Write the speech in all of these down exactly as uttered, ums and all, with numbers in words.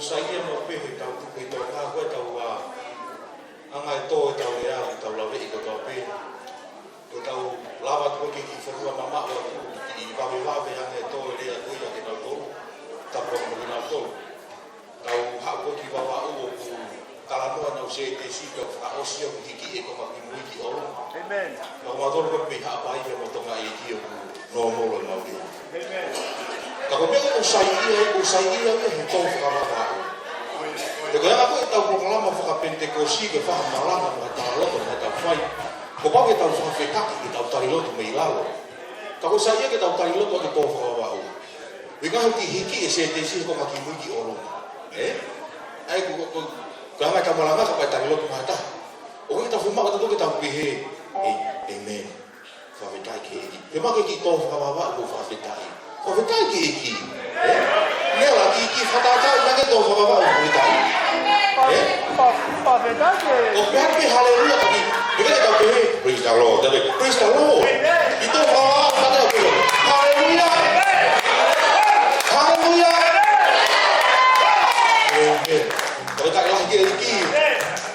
Saiʻia mo pehē tau tuku ʻi Tonga ko e tau ā. Anga e tō e tau lea, ʻi tau laveʻi kotoa pē. Ko e tau lava atu ki he kiʻi fonua mamaʻo atu, kiʻi vavevave ange e tō e lea ko ia ke tau tolu. Tapu mo kinautolu. Tau haʻu ko e kiʻi Vavaʻu ʻoku talanoa nau se te si tau fakaʻosi ʻoku hiki e konga kimui ki ʻolunga. Amen. Ka ko mautolu ko e pei Haʻapai pē mo Tonga ʻEiki ʻoku nōmolo e mau lea. Amen. Ka ko e meʻa ʻoku saiʻia, ʻoku saiʻia ia he tō fakavavaʻu. He ko e anga ko e tau polokalama fakapenitekosi ke fakamalanga mo e tau loto mo e tau fai. Kuo pau ke tau fakafetaʻi ke tau tali lotu mei lalo. Ka ʻoku saiʻia ke tau tali lotu ʻaki e tō fakavavaʻu. ʻUhinga he ʻoku hiki e se te si he konga kimui ki ʻolunga. Ē? ʻA ia ko, ko, ko e anga e tau malanga kapau ʻe tali lotu mai ha taha. ʻOku ʻikai ke tau fiemaʻu ʻe tautolu ke tau pehē, ē, amen. Fakafetaʻi ki he ʻEiki. Fiemaʻu ke kiʻi tō fakavavaʻu ko e fakafetaʻi. Fakafetaʻi ki he ʻEiki. Ē? Meʻa lahi kiʻi, kiʻi fakatātā ange tō fakavavaʻu fakafetaʻi. Ē? Fakafetaʻi. ʻOku pehē pē haleluia ka kiʻi, ʻikai ke tau pehē, praise the Lord. Tau pehē, praise the Lord. Kiʻi tō fakavavaʻu, fakafetaʻi. Haleluia. Haleluia. Amen. Fakafetaʻi lahi ki he ʻEiki.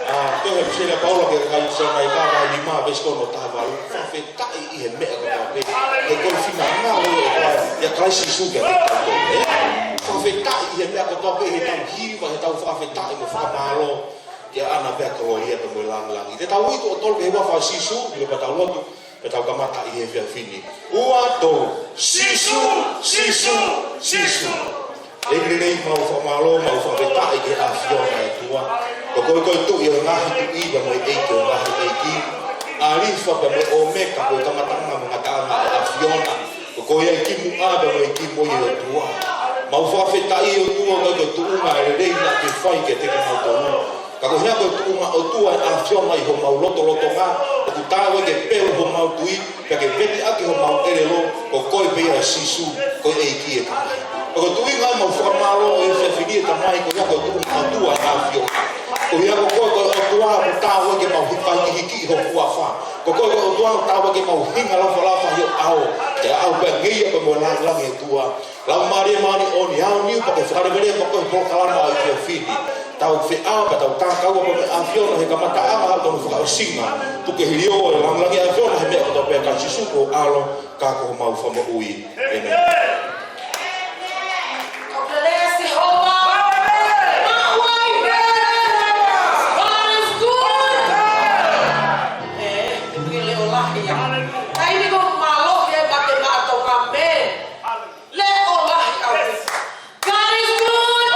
ʻA, tohi ʻa e ʻEpiseli ʻa Paula ki he kakai Tesalonaika, vahe nima, veesi ko hono taha valu. Fakafetaʻi ʻi he meʻa kotoa pē. He ko e finangalo ʻo e ʻOtua ʻia Kalaisi Sīsū kiate kitautolu. Ē? Fakafetaʻi ʻi he meʻa kotoa pē, he tau hiva, he tau fakafetaʻi mo fakamālō. Ke ʻaʻana pē ʻa e kolōlia pea mo e lāngilangi. Te tau ui tuʻo tolu ki he huafa ʻo Sīsū, ʻi he pea tau lotu. Pea tau kamata ʻi he efiafi ni. Ua, tolu. Sīsū, Sīsū, Sīsū. ʻEiki lelei, mau fakamālō, mau fakafetaʻi ki he ʻAfiona ʻe ʻOtua. Ko koe ko e Tuʻi ʻo e ngaahi tuʻi pea mo e ʻEiki ʻo e ngaahi ʻeiki. ʻAlifa pea mo e ʻOmeka, ko e kamataʻanga mo e ngataʻanga ʻo e ʻAfiona. Ko koe ia ʻi kimuʻa pea mo e kimui ʻe ʻOtua. Mau fakafetaʻi ʻOtua, ko e tuʻunga ʻe lelei naʻa ke fai kiate kimautolu. Ka ko e hā ko e tuʻunga ʻOtua ʻa e ʻAfiona ʻi homau lotolotonga, ʻoku taau ai ke pelu homau tui, pea ke vete ʻaki homau ʻelelo, ko koe pē ia Sīsū, ko e ʻEiki ʻe Tamai. Ko e tuʻunga ʻemau fakamālō ʻi he efiafi ni ʻe Tamai, ko e hā ko e tuʻunga ʻOtua ʻa e ʻAfiona. Ko e hā ko koe ko e ʻOtua ʻoku taau ai ke mau hikihikiʻi ho huafa. Ko koe ko e ʻOtua ʻoku taau ai ke mau hinga lafalafa ʻi ho ʻao, ke ʻao pē ngeia pea mo e lāngilangi ʻOtua. Laumālie Māʻoniʻoni, aoniu pea ke fakaleveleva ko e polokalama ʻo e efiafi ni. Tau feʻao pea tau takaua pea mo e ʻAfiona he kamataʻanga ʻo hono fakaʻosinga. Tuku ke hilio e lāngilangi ʻa e ʻAfiona he meʻa kotoa pē ʻia Sīsū ko ho ʻAlo ka ko homau Fakamoʻui. ʻĒmeni. God is good. Ē, te pili o lahi ia. Taimi ko mālō ke mate mato ka me. Leʻo lahi ʻaupito. God is good.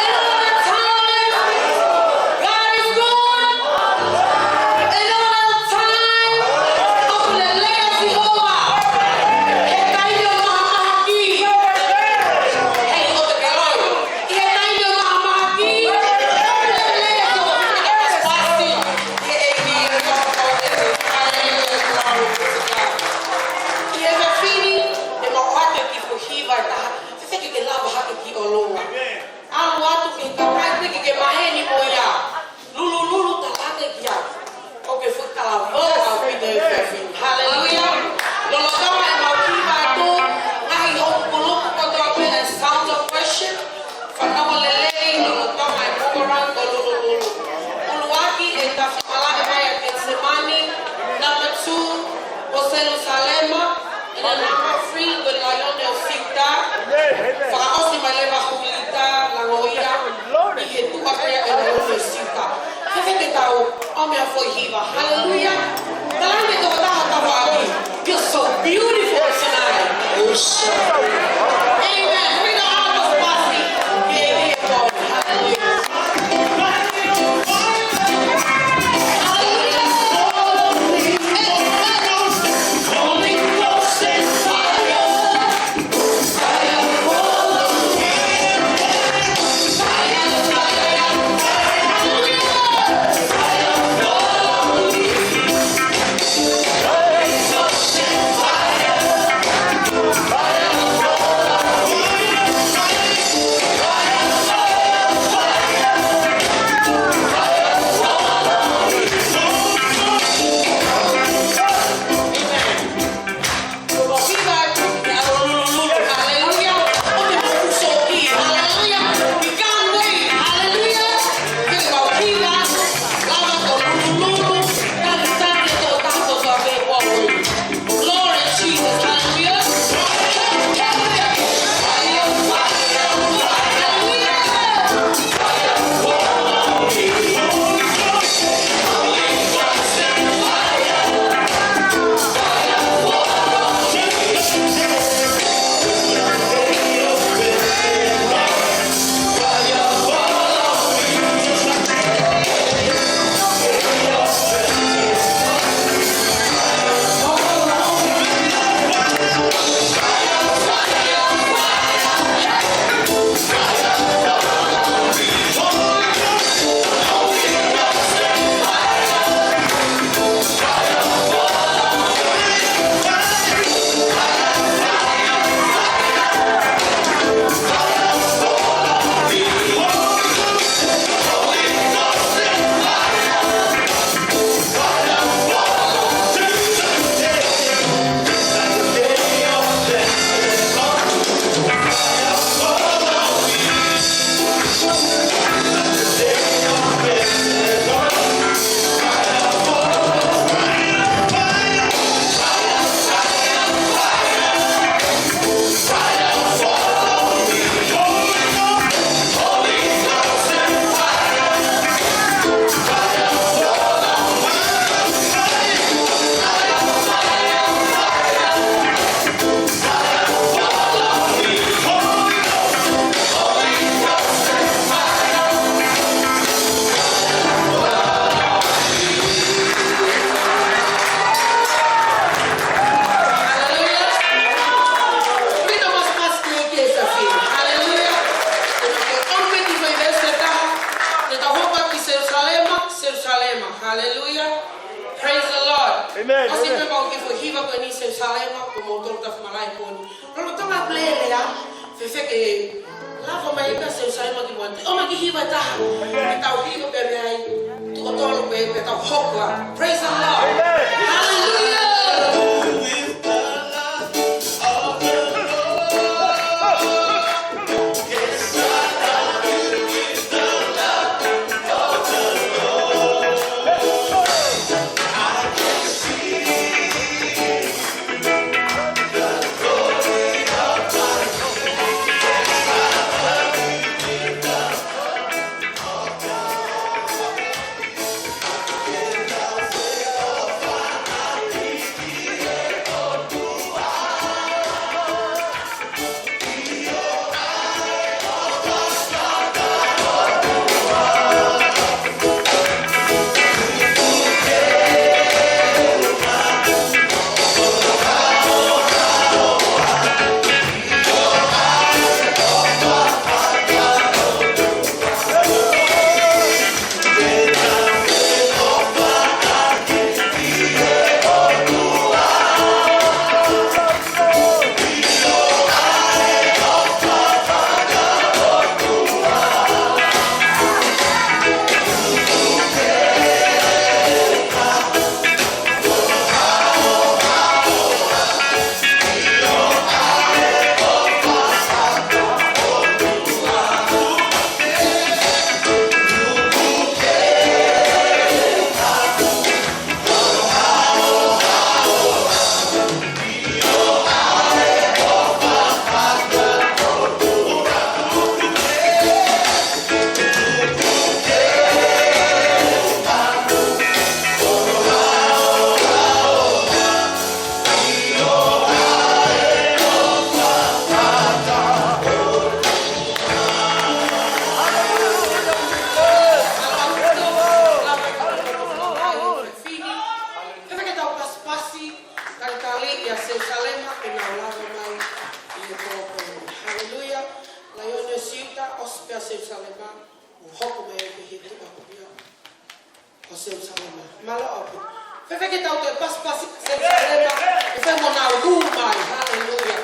And all the time. God is good. And all the time. ʻOku lelei ʻa Sihova. He taimi ʻo e mahamahaki. Hei, ʻoku te kalo. He taimi ʻo e mahamahaki. Lelei ʻa Sihova. He ʻEiki. He ʻEiki. ʻI he efiafi ni, ʻe mau ʻoatu e kiʻi foʻi hiva ʻe taha, fefeka ke lava hake ki ʻolunga. ʻAlu atu ki he kakai pē ke ke maheni mo ia. Lulululu talange ki ai. ʻOku ke fuʻu talavou ʻaupito he efiafi ni. Haleluia. Lolotonga ʻemau hiva atu, ngaahi houʻeiki kulupu kotoa pē ʻa e Sound of Worship. Fanongo lelei, lolotonga e polokalama ko Lulululu. ʻUluaki ʻe tafi malaʻe mai ʻa Ketisemani, number two, ko Selusalema, and then number three, ko e Laione ʻo Siuta. Fakaʻosi mai leva Hulita, Langoia, ʻi he tuʻa pē ʻa e Laione ʻo Siuta. Fefeka ke tau ʻomai e foʻi hiva. Haleluia. Talange ki he tokotaha ʻoku tau ʻalu. You're so beautiful tonight. Amen. Bring the arms, Pasi. Haleluia. ʻĒmeni. Kasi ʻemau kiʻi foʻi hiva ko eni Selusalema, ko moutolu tafu malai ko eni. Lolotonga e lelei, fēfē ke lava mai pē Selusalema ki muʻa. ʻOmai kiʻi hiva ʻe taha. ʻĒmeni. Pea tau hiva pē mei ai. Tuʻo tolu pē, pea tau hoko ā. Praise the Lord. ʻĒmeni. Hallelujah. Fēfē ke tau pasipasi, talitali ʻia Selusalema, ke nau lava mai ʻi he pō ko eni. Haleluia. Laione ʻo Siuta, ʻosi pē ʻa Selusalema, ʻo hoko mai pē he tuʻa ko ia ʻo Selusalema. Mālō ʻaupito. Fēfē ke tau toe pasipasi Selusalema, ʻo fai mo nau hū mai. Haleluia.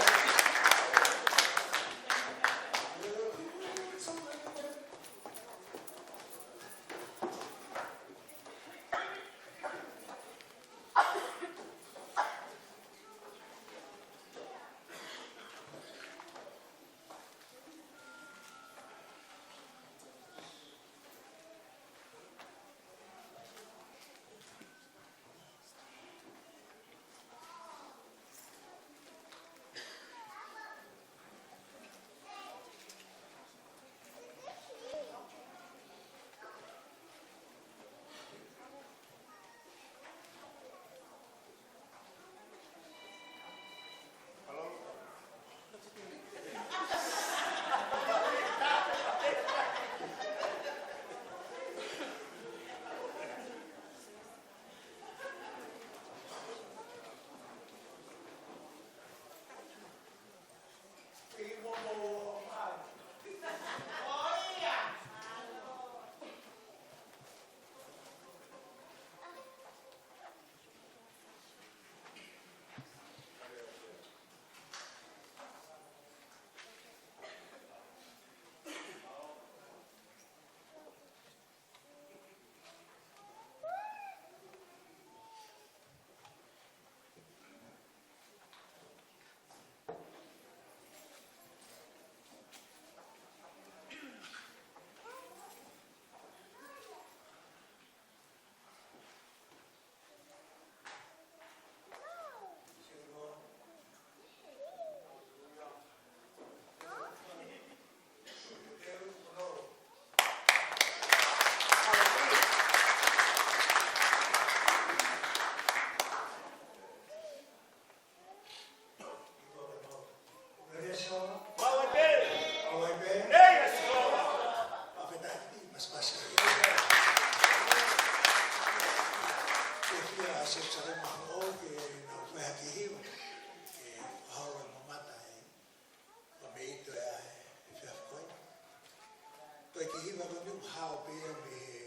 Ko e kiʻi hiva ko eni ʻoku hao pē ia mei he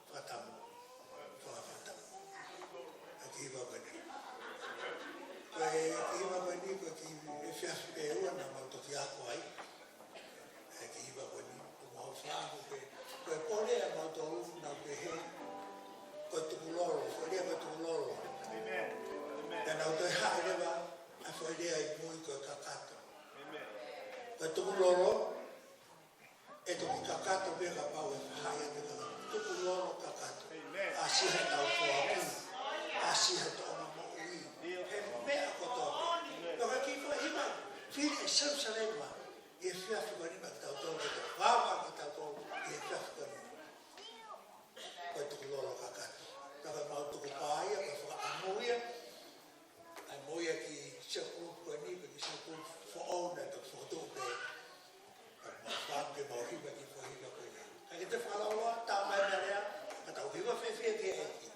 fakatapu. Fakatapu. Lea ʻi mui ko e kakato. Ko e tukulolo, ʻe toki kakato pē kapau ʻe fai ʻe te kakato. Tukulolo kakato. ʻAsi he tau foaki. ʻAsi he tōʻonga moʻui. He meʻa kotoa pē. Ka ko e kiʻi foʻi hiva, fili ʻe Selusalema ʻi he efiafi ko eni maʻa kitautolu ke tau vava kitautolu ʻi he efiafi ko eni. Ko e tukulolo kakato. Ka ko e mau tukupā ia, ko e fakaʻamu ia. ʻAi mo ia ki he group ko eni, pe ki he group foʻou naʻe toki fokotuʻu pē. Ka mau fāmili mau hiva ki he foʻi hiva ko eni. Ka ke te fakalauloa, tā mai meʻa lea, ka tau hiva fiefia ki he ʻEiki.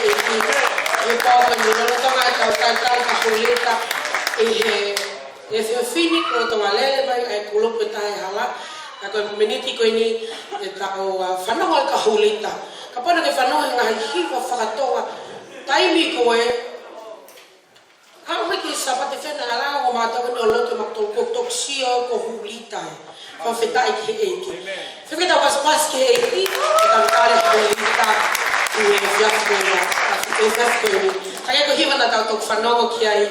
ʻEiki, ʻi he pō ko eni, lolotonga ʻetau talitali ka Hulita ʻi he efiafi ni, lolotonga lele mai ʻa e kulupu Taʻehala, ka ko e miniti ko eni ʻetau, ʻa, fanongo ʻa e ka Hulita. Kapau naʻa ke fanongo he ngaahi hiva faka-Tonga, taimi ko ē, ʻalu mai ki he Sāpate Fena, ʻalu ʻo mātuʻaki ʻo lotu, mātuʻaki ʻo toki sio ko Hulita ē. Fakafetaʻi ki he ʻEiki. Amen. Fai ke tau pasipasi ki he ʻEiki, ke tau talitali Hulita ʻi he efiafi ko eni, efiafi ko eni. Ka ko e hiva naʻa tau toki fanongo ki ai,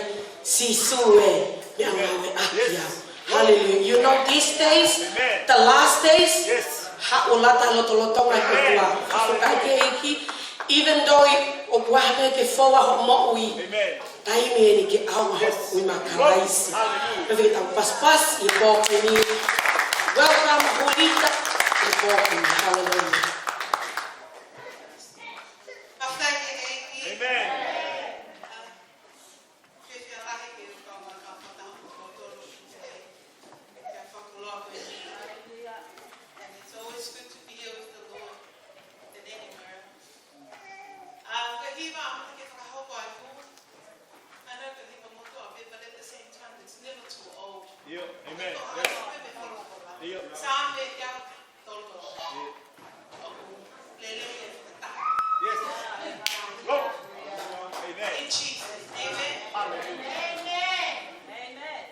Sīsū ē, meʻa ngāueʻaki au. Yes. Hallelujah. You know these days, amen, the last days, yes, haʻu ʻo lata lotolotonga ʻi he, amen, ʻOtua. Fakafetaʻi ki he ʻEiki, even though ʻoku ʻalu mai ke foua hoʻo moʻui. Amen. Taimi eni ke ʻaonga hoʻo, yes, moʻui maʻa Kalaisi. Hallelujah. Pea ke tau pasipasi ʻi he pō ko eni. Welcome, Hulita, ʻi he pō ko eni. Hallelujah. Fakafetaʻi ki he ʻEiki. Amen. Fiefia lahi ke u kau mai ka fakataha mo kimoutolu ʻi he efiafi fuoloa ko eni. And it's always good to be here with the Lord than anywhere else. ʻA, ko e hiva ʻoku ou ke fakahoko atu. I know ko e hiva motuʻa pē, but at the same time, it's never too old. ʻIo, amen. Ko e hiva pē mo e folofola. ʻIo. Saame ia tolu tolu. ʻIo. ʻOku lelei e fakataha. Yes. Glory. Amen. In Jesus' name, amen. Hallelujah. Amen. Amen.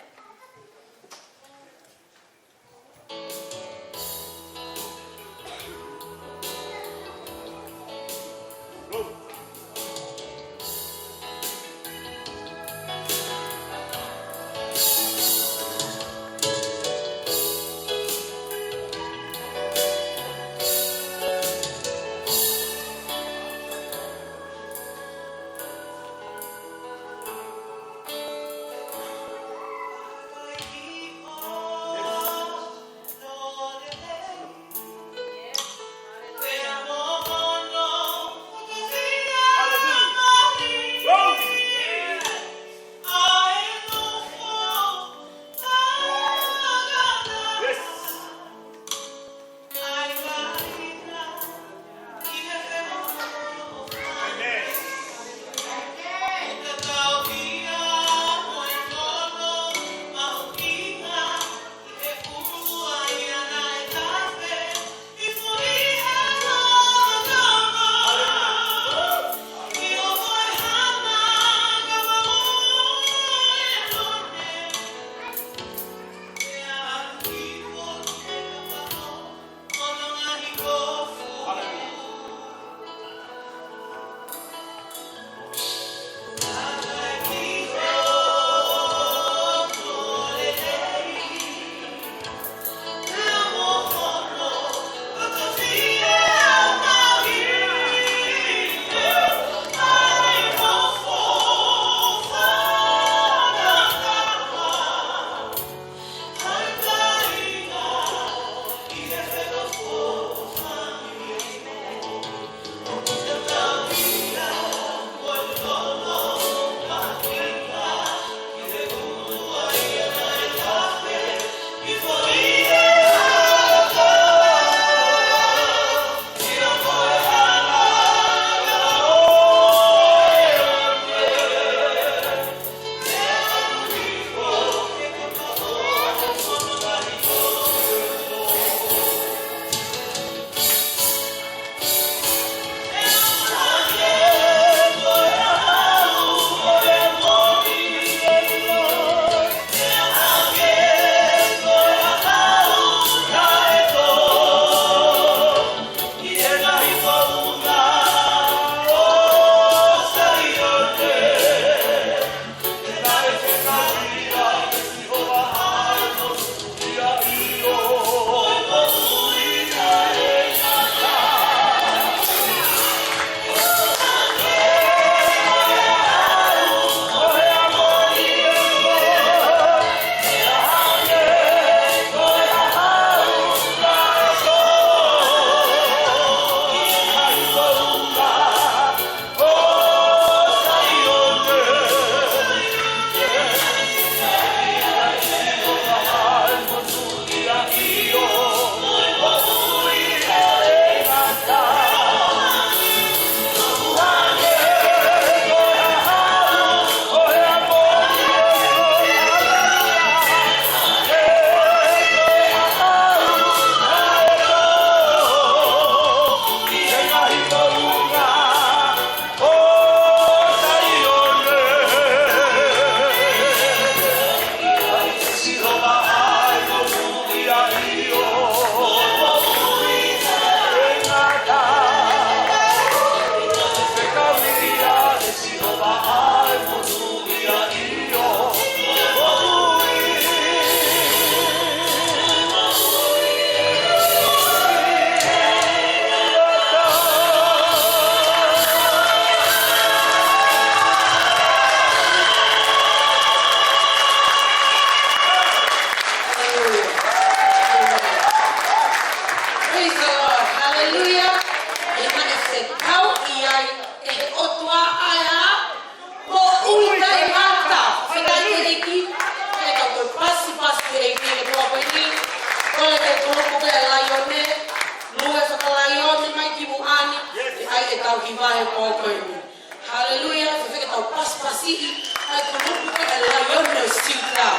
Hallelujah. Fefeka tau pasipasi. Ai ko no puka e lai au no sita.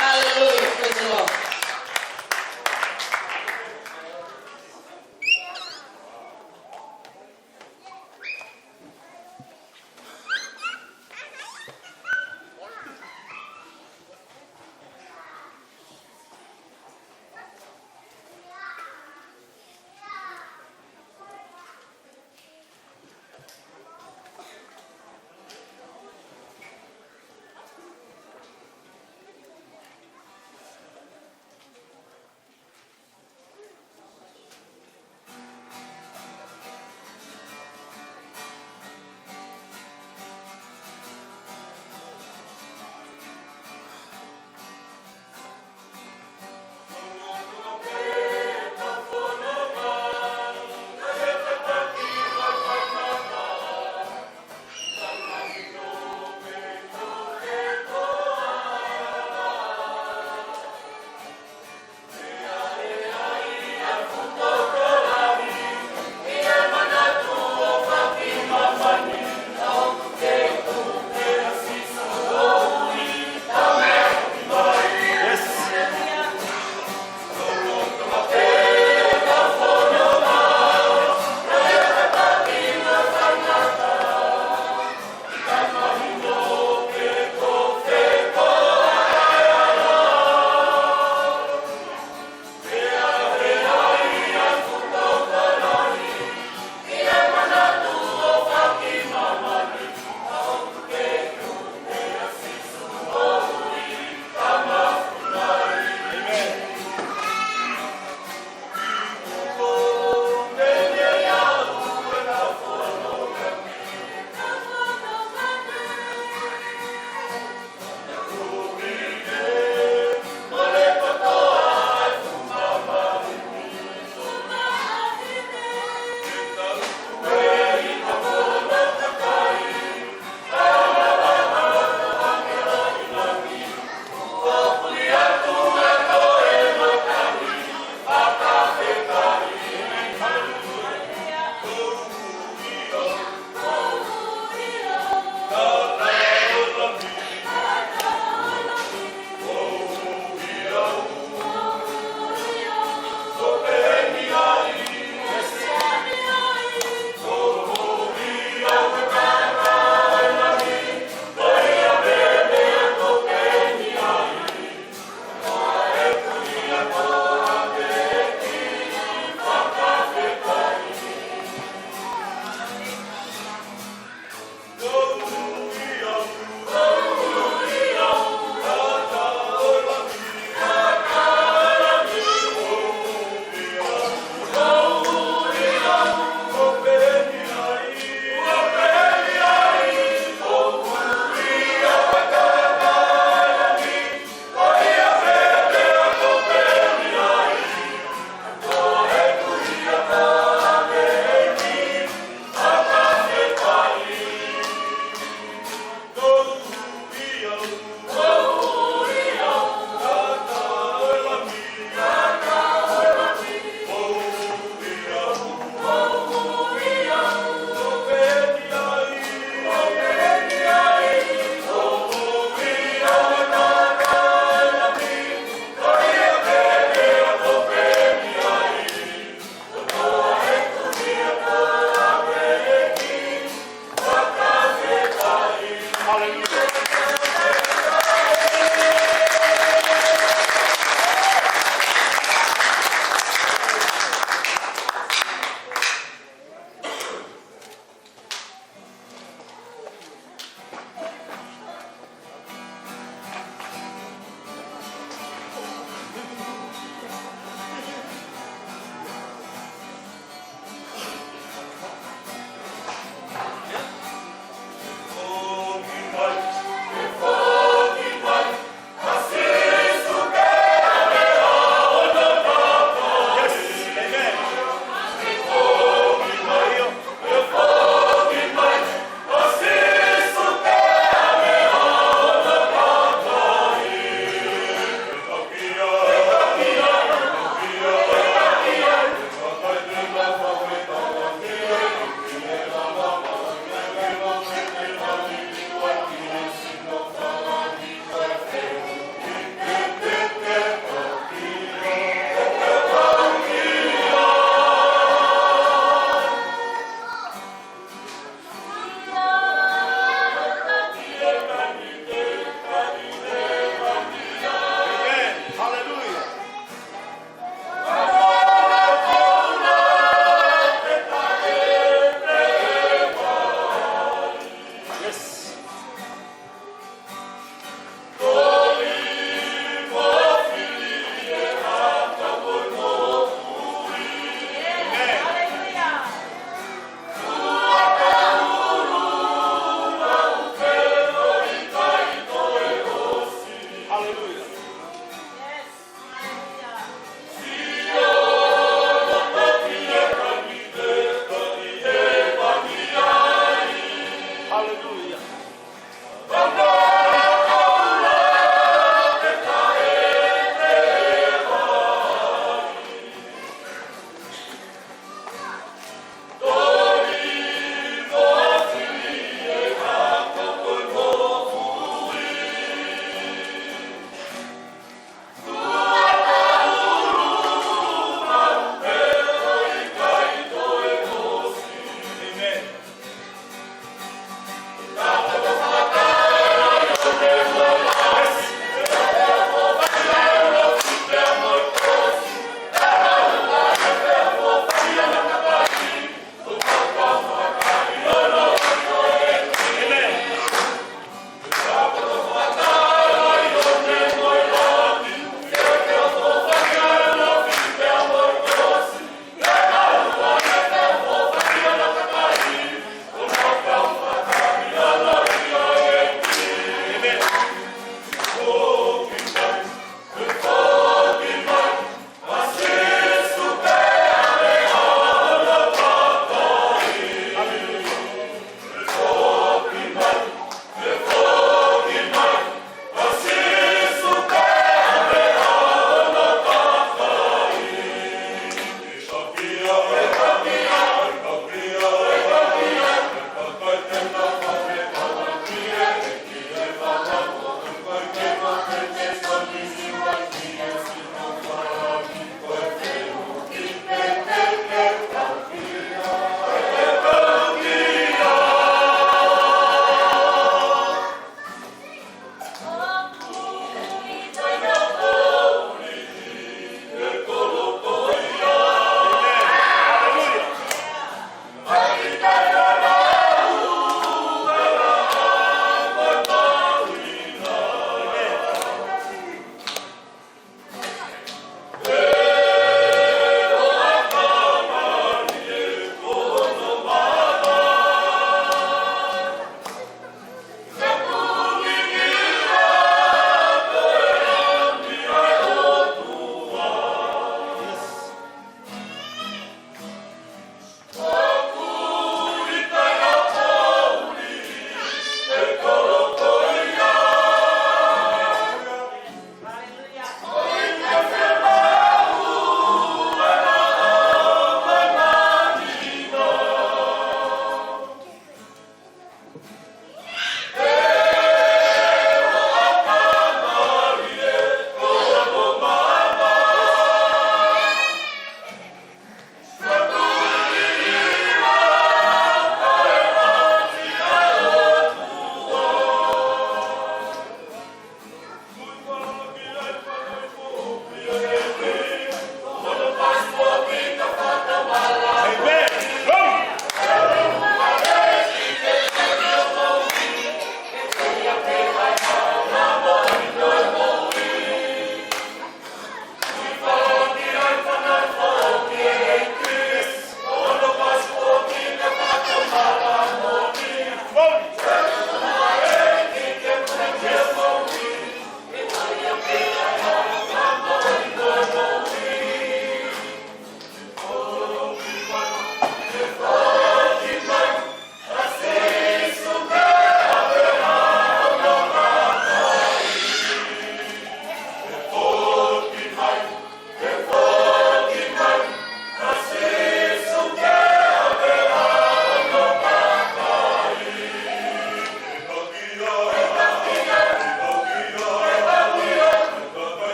Hallelujah. Praise the Lord.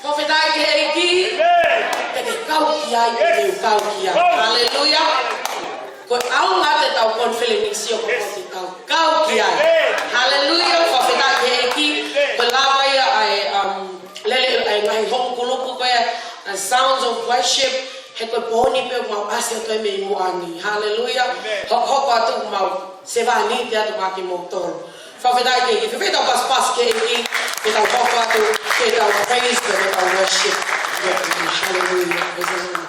Fakafetaʻi ki he ʻEiki. Te ke kau ki ai, te u kau ki ai. Haleluia. Ko e ʻaonga ʻetau konifelenisi ʻoku ke kau, kau ki ai. Haleluia. Fakafetaʻi ki he ʻEiki. Ko e lava ia ʻa e, um, lele ʻa e ngaahi home kulupu ko ia, ʻa e Sounds of Worship. He ko e pō ni pē ʻoku mau ʻasi atu ai mei muʻa ni. Haleluia. Hokohoko atu mau sevāniti atu maʻa kimoutolu. Fakafetaʻi ki he ʻEiki. Fēfē ʻetau pasipasi ki he ʻEiki, ke tau hoko atu, ke tau praise, ke tau worship. Hallelujah. Praise the Lord.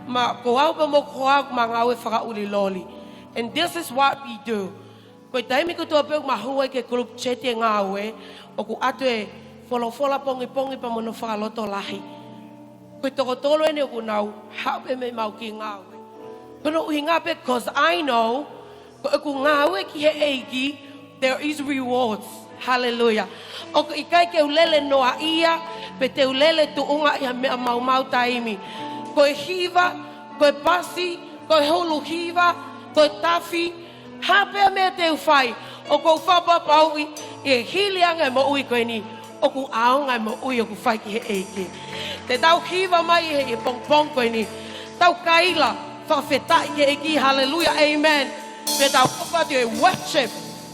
Ma, ko au pē mo koe ʻoku ma ngāue fakaʻuli loli. And this is what we do. Ko e taimi kotoa pē ʻoku ma hū ai ki he group chat e ngāue, ʻoku ʻoatu e folofola pongipongi pea mo hono fakalotolahi. Ko e toko tolu eni ʻoku nau haʻu pē mei maʻu ki he ngāue. Ko hono ʻuhinga pē, 'cause I know, ko ʻeku ngāue ki he ʻEiki, there is rewards. Hallelujah. ʻOku ʻikai ke u lele noaʻia, pe te u lele tuʻunga ʻi ha meʻa maumau taimi. Ko e hiva, ko e pasi, ko e hulu hiva, ko e tafi, ha pē meʻa te u fai, ʻoku ou fakapapauʻi, ʻi he hili ange e moʻui ko eni, ʻoku ʻaonga e moʻui ʻoku fai ki he ʻEiki. Te tau hiva mai he, he pongipongi ko eni. Tau kaila, fakafetaʻi ki he ʻEiki, hallelujah, amen. Te tau hoko atu he worship,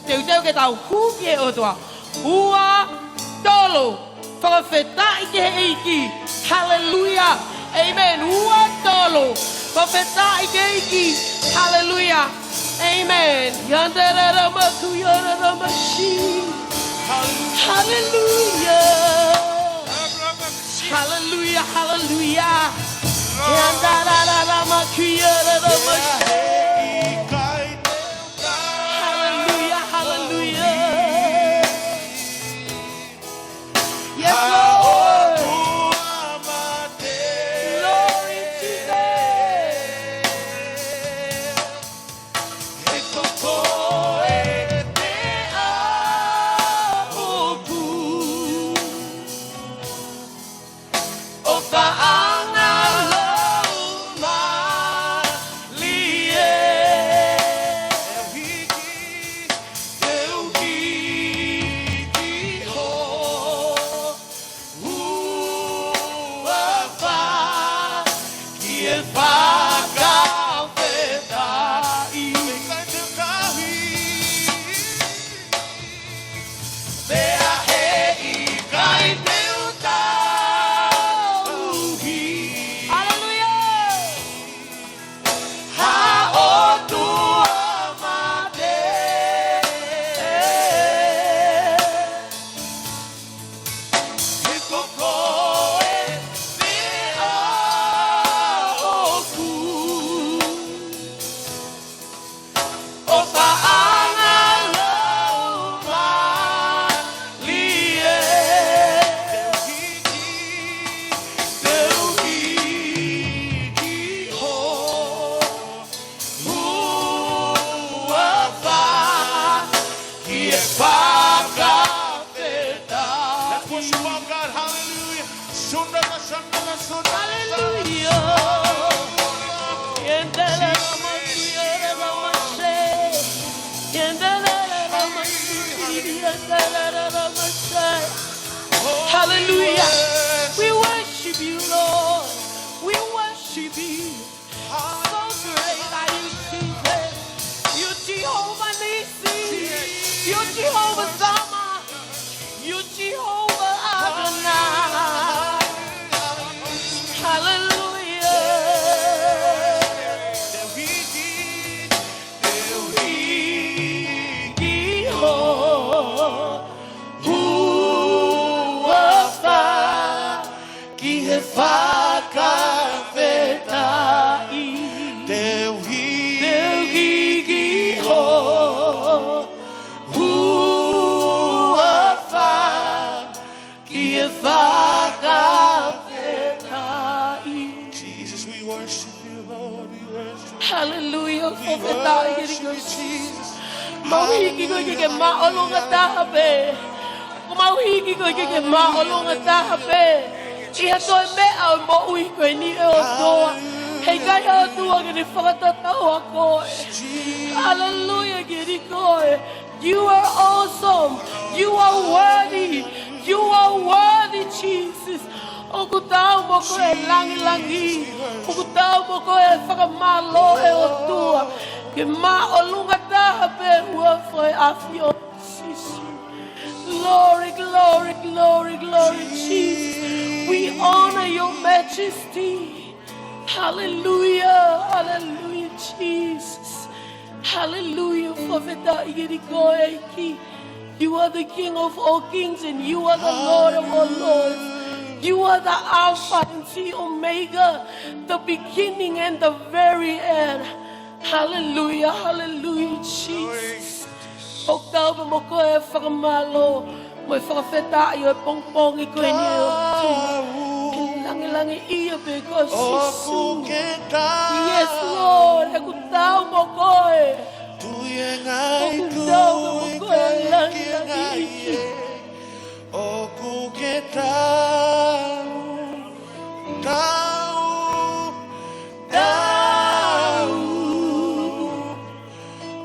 teuteu ke tau hū ki he ʻOtua. Ua, tolu, fakafetaʻi ki he ʻEiki. Hallelujah. Amen. Ua, tolu, fakafetaʻi ki he ʻEiki. Hallelujah. Amen. Yandararamaku, yararamashi. Hallelujah. Hallelujah, hallelujah. Yandararamaku, yararamashi. Hallelujah, hallelujah. Yes, Lord. Glory, Jesus. ʻOka anga loʻu mālie. Te u hiki hoʻo huafa ki he fakafetaʻi. Pea he ʻikai te u tauhi. Hallelujah. Ha ʻotua mate. He ko koe meʻa ʻoku ʻofa anga loʻu mālie. Te u hiki hoʻo huafa ki he fakafetaʻi. Let's worship our God. Hallelujah. Hallelujah. Yendelele matuya la mashe. Yendelele la mashe. Yendelele la mashe. Hallelujah. We worship you, Lord. We worship you. So great are you, Jesus. You Jehovah Nissi. You Jehovah Shammah. You Jehovah Adonai. Hallelujah. Te u hiki hoʻo huafa ki he fakafetaʻi. Te u hiki, te u hiki hoʻo huafa ki he fakafetaʻi. Jesus, we worship you, Lord. We worship you. Hallelujah. We worship you, Jesus. Mau hiki koe ke ke māʻolunga taha pē. Mau hiki koe ke ke māʻolunga taha pē. ʻI ha toe meʻa ʻo e moʻui ko eni ʻe ʻOtua. He ʻikai ha ʻOtua ke ne fakatatau ʻa koe. Hallelujah, ke ne koe. You are awesome. You are worthy. You are worthy, Jesus. ʻOku taau mo koe e langilangi. ʻOku taau mo koe e fakamālō ʻe ʻOtua. Ke māʻolunga taha pē huafa ʻo e ʻAfiona. Glory, glory, glory, glory, Jesus. We honor your majesty. Hallelujah, hallelujah, Jesus. Hallelujah, fakafetaʻi kiate koe ʻEiki. You are the King of all kings and you are the Lord of all lords. You are the Alpha and the Omega, the beginning and the very end. Hallelujah, hallelujah, Jesus. ʻOku tau pē mo koe e fakamālō mo e fakafetaʻi ʻo e pongipongi ko eni ʻe ʻOtua. Ke langilangiʻia pē koe Sīsū. Yes, Lord, ʻoku tau mo koe. ʻOku tau pē mo koe e langilangiʻia. ʻOku ke tau, tau, tau.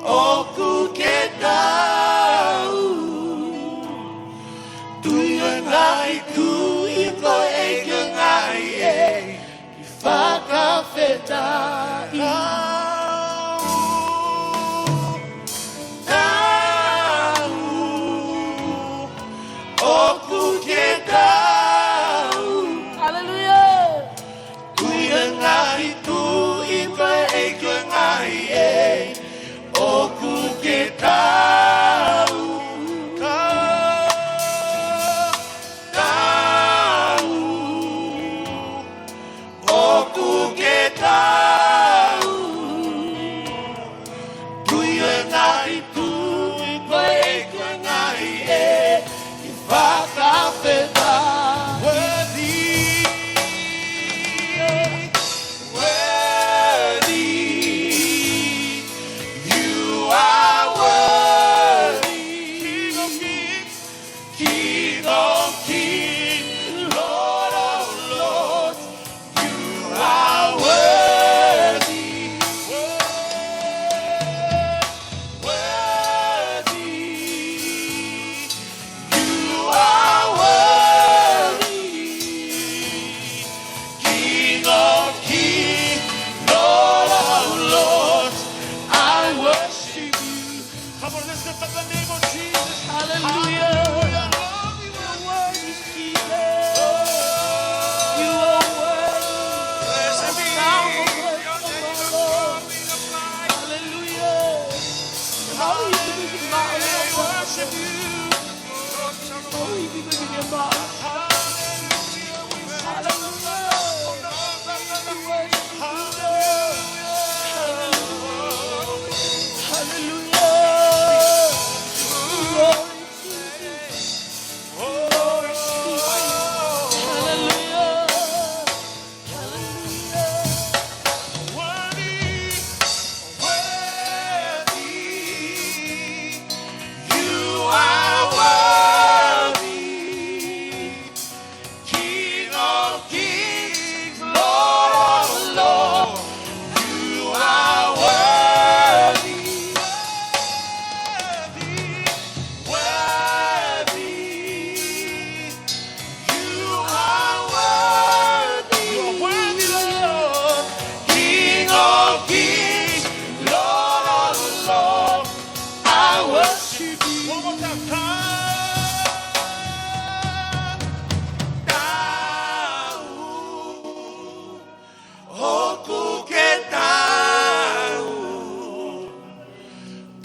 ʻOku ke tau. Tui ʻo e ngaahi tuʻi ko e ʻEiki ʻo e ngaahi ʻeiki. Fakafetaʻi. Tau, tau, ʻoku ke tau. Hallelujah. Tui ʻo e ngaahi tuʻi ko e ʻEiki ʻo e ngaahi ʻeiki. ʻOku ke tau. Tau, tau. ʻOku ke tau. Tui ʻo e ngaahi tuʻi ko e ʻEiki ʻo e ngaahi ʻeiki. Fakafetaʻi. Worthy, worthy, you are worthy. King of kings, King of kings, Lord of lords, you are worthy. Worthy, you are worthy. King of kings, Lord of lords, I worship you. Come on, let's lift up the name of Jesus. Hallelujah. Hallelujah. You are worthy, Jesus. You are worthy. Blessed be your name, Lord. Hallelujah. Hallelujah. We worship you. Worthy, you are worthy. King of kings, Lord of lords, you are worthy. Worthy, worthy. You are worthy. You are worthy, Lord. King of kings, Lord of lords, I worship you. One more time. Tau, tau, ʻoku ke tau.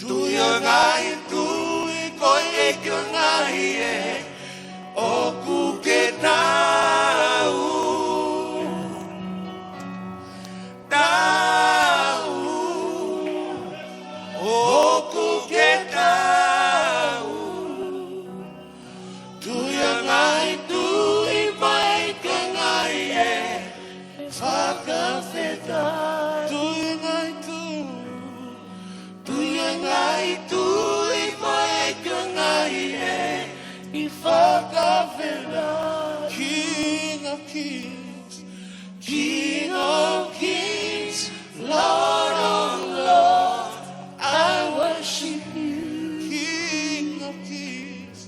Tui ʻo e ngaahi tuʻi ko e ʻEiki ʻo e ngaahi ʻeiki, ʻoku ke tau. Tau, ʻoku ke tau. Tui ʻo e ngaahi tuʻi ko e ʻEiki ʻo e ngaahi ʻeiki, fakafetaʻi. Tui ʻo e ngaahi tuʻi. Tui ʻo e ngaahi tuʻi ko e ʻEiki ʻo e ngaahi ʻeiki, fakafetaʻi. King of kings. King of kings, Lord of lords, I worship you. King of kings.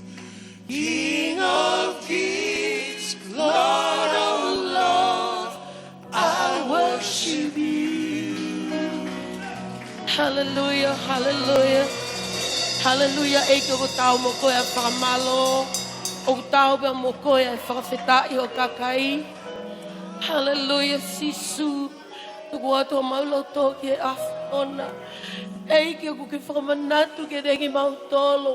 King of kings, Lord of lords, I worship you. Hallelujah, hallelujah. Hallelujah, ʻEiki, ʻoku tau mo koe e fakamālō. ʻOku tau pē mo koe e fakafetaʻi ʻo e kakai. Hallelujah, Sīsū. Tuku atu homau loto ki he ʻAfiona. ʻEiki, ʻoku ke fakamanatu kiate kimautolu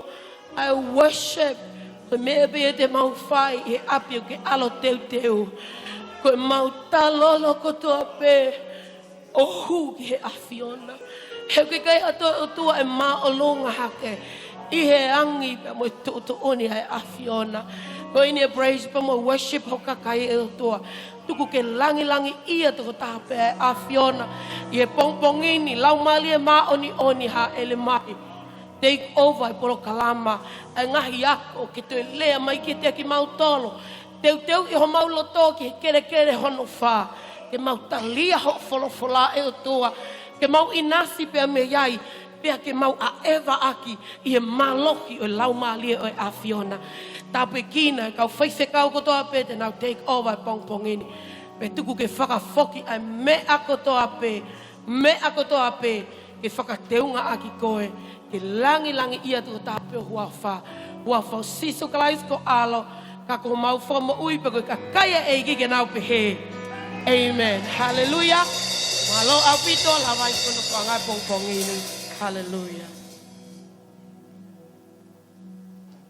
ʻa e worship Ko e meʻa pē ia te mau fai ʻi he ʻapi ʻoku ke ʻalo teuteu. Ko ʻemau talolo kotoa pē ʻo hū ki he ʻAfiona. He ʻoku ʻikai ha toe ʻOtua ʻe māʻolunga hake ʻi he angi pea mo e tuʻutuʻuni ʻa e ʻAfiona. Ko eni e praise pea mo e worship ho kakai ʻe ʻOtua. Tuku ke langilangiʻia tokotaha pē ʻa e ʻAfiona ʻi he pongipongi ni, Laumālie Māʻoniʻoni, hāʻele mai. Take over e polokalama, ʻa e ngaahi ako ke toe lea mai kiate kimautolu. Teuteuʻi homau loto ki he kelekele hono fā. Ke mau talia hoʻo folofola ʻe ʻOtua. Ke mau ʻinasi pea mei ai, pea ke mau ʻaʻeva ʻaki ʻi he mālohi ʻo e Laumālie ʻo e ʻAfiona. Tāpuekina e kau faifekau kotoa pē te nau take over e pongipongi ni. Pea tuku ke fakafoki ʻa e meʻa kotoa pē, meʻa kotoa pē, ke fakateunga ʻaki koe, ke langilangiʻia tokotaha pē ho huafa. Huafa ʻo Sīsū Kalaisi ko ho ʻAlo, ka ko homau Fakamoʻui pea ko e kakai ʻa e ʻEiki ke nau pehē, ʻĒmeni. Haleluia. Mālō ʻaupito, lava ai hono fanga pongipongi ni. Haleluia.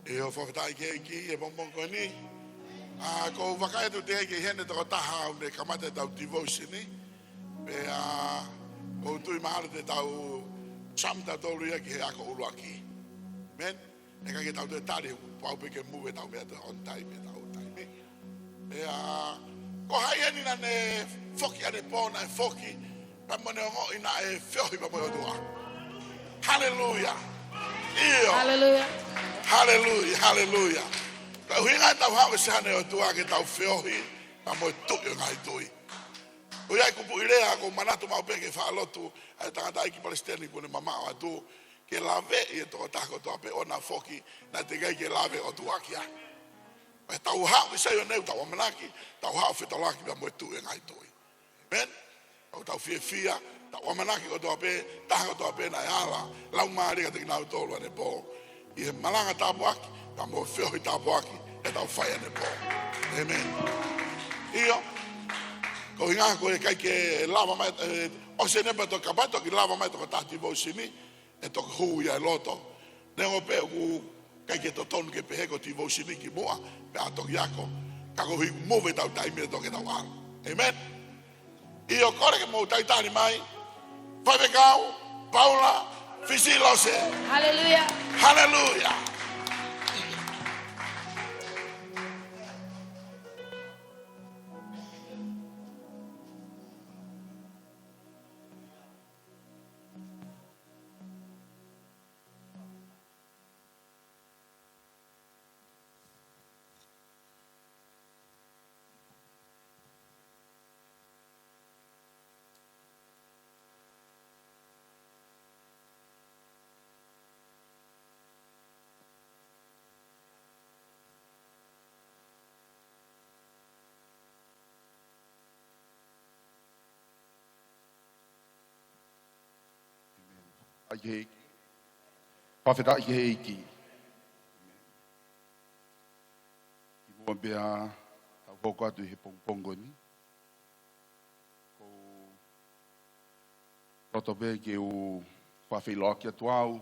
ʻIo, fakafetaʻi ki he ʻEiki he pongipongi ko eni. ʻA, ʻoku ou vakai atu teʻeki ai ke ʻi heni ha tokotaha ʻoku ne kamata ʻetau devotion ni. Pea ʻoku ou tui mahalo te tau jump tautolu ia ki he ako ʻuluaki. ʻĒmeni. ʻIkai ke tau toe tali, pau pē ke move ʻetau meʻa toe on time, ʻetau taimi. Pea ko hai eni naʻa ne foki ʻanepō, naʻe foki pea mo ʻene ongoʻi naʻe feohi pea mo e ʻOtua? Haleluia. ʻIo. Haleluia. Haleluia, haleluia. Ko e ʻuhinga ʻetau haʻu ki he ʻAfiona ʻOtua ke tau feohi pea mo e Tuʻi ʻo e ngaahi tuʻi. ʻOku ʻi ai e kupuʻi lea ʻoku ou manatu maʻu pē ke faʻa lotu ai, tangataʻeiki palesiteni kuo ne mamaʻo atu, ke laveʻi e tokotaha kotoa pē ʻoua naʻa foki, naʻe teʻeki ai ke lave e ʻOtua ki ai. Pea tau haʻu ki Saione, tau ʻamanaki, tau haʻu fetaulaki pea mo e Tuʻi ʻo e ngaahi tuʻi. ʻĒmeni. ʻOku tau fiefia, tau ʻamanaki kotoa pē, taha kotoa pē naʻe ala Laumālie kiate kinautolu ʻanepō, ʻi he malanga tāpuaki pea mo e feohi tāpuaki ʻe tau fai ʻanepō. ʻĒmeni. ʻIo. Ko e ʻuhinga ko e ʻikai ke lava mai, ʻe, ʻosi eni pea toki kapau ʻe toki lava mai e tokotaha devotion ni, ʻe toki hū ia ʻi loto. Neongo pē ʻoku ʻikai ke totonu ke pehē ko e devotion ni kimuʻa pea toki ako. Ka koeʻuhi ʻoku move ʻetau taimi ʻe toki tau ʻalu. ʻĒmeni. ʻIo, kole ke mou talitali mai Faifekau Paula Fisilose. Haleluia. Haleluia. ʻAi ki he ʻEiki. Fakafetaʻi ki he ʻEiki. Kimuʻa pea tau hoko atu ʻi he pongipongi ko eni, ʻoku ou loto pē ke u fakafeʻiloaki atu au.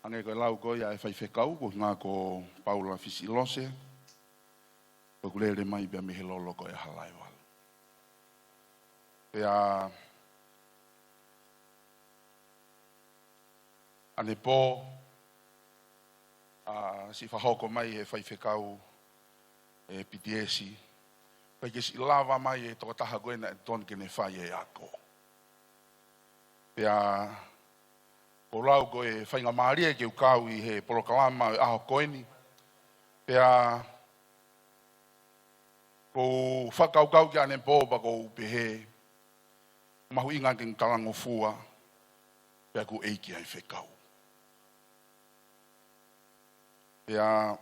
Hangē ko e lau ko ia ʻa e faifekau, ko e ʻuhinga ko Paula Fisilose, ʻoku lele mai pea mei he lolo ko ia ʻa Halaevalu. Pea ʻanepō, ʻa, siʻi fakahoko mai ʻe he faifekau ʻa e P T S, ʻikai ke siʻi lava mai e tokotaha ko ē naʻe totonu ke ne fai e ako. Pea ʻoku ou lau ko e faingamālie ke u kau ʻi he polokalama ʻo e ʻaho ko eni. Pea ʻoku ou fakakaukau ki ʻanepō pea ʻoku ou pehē, mahuʻinga ke talangofua, pea ʻoku ʻeiki ʻa e fekau. Pea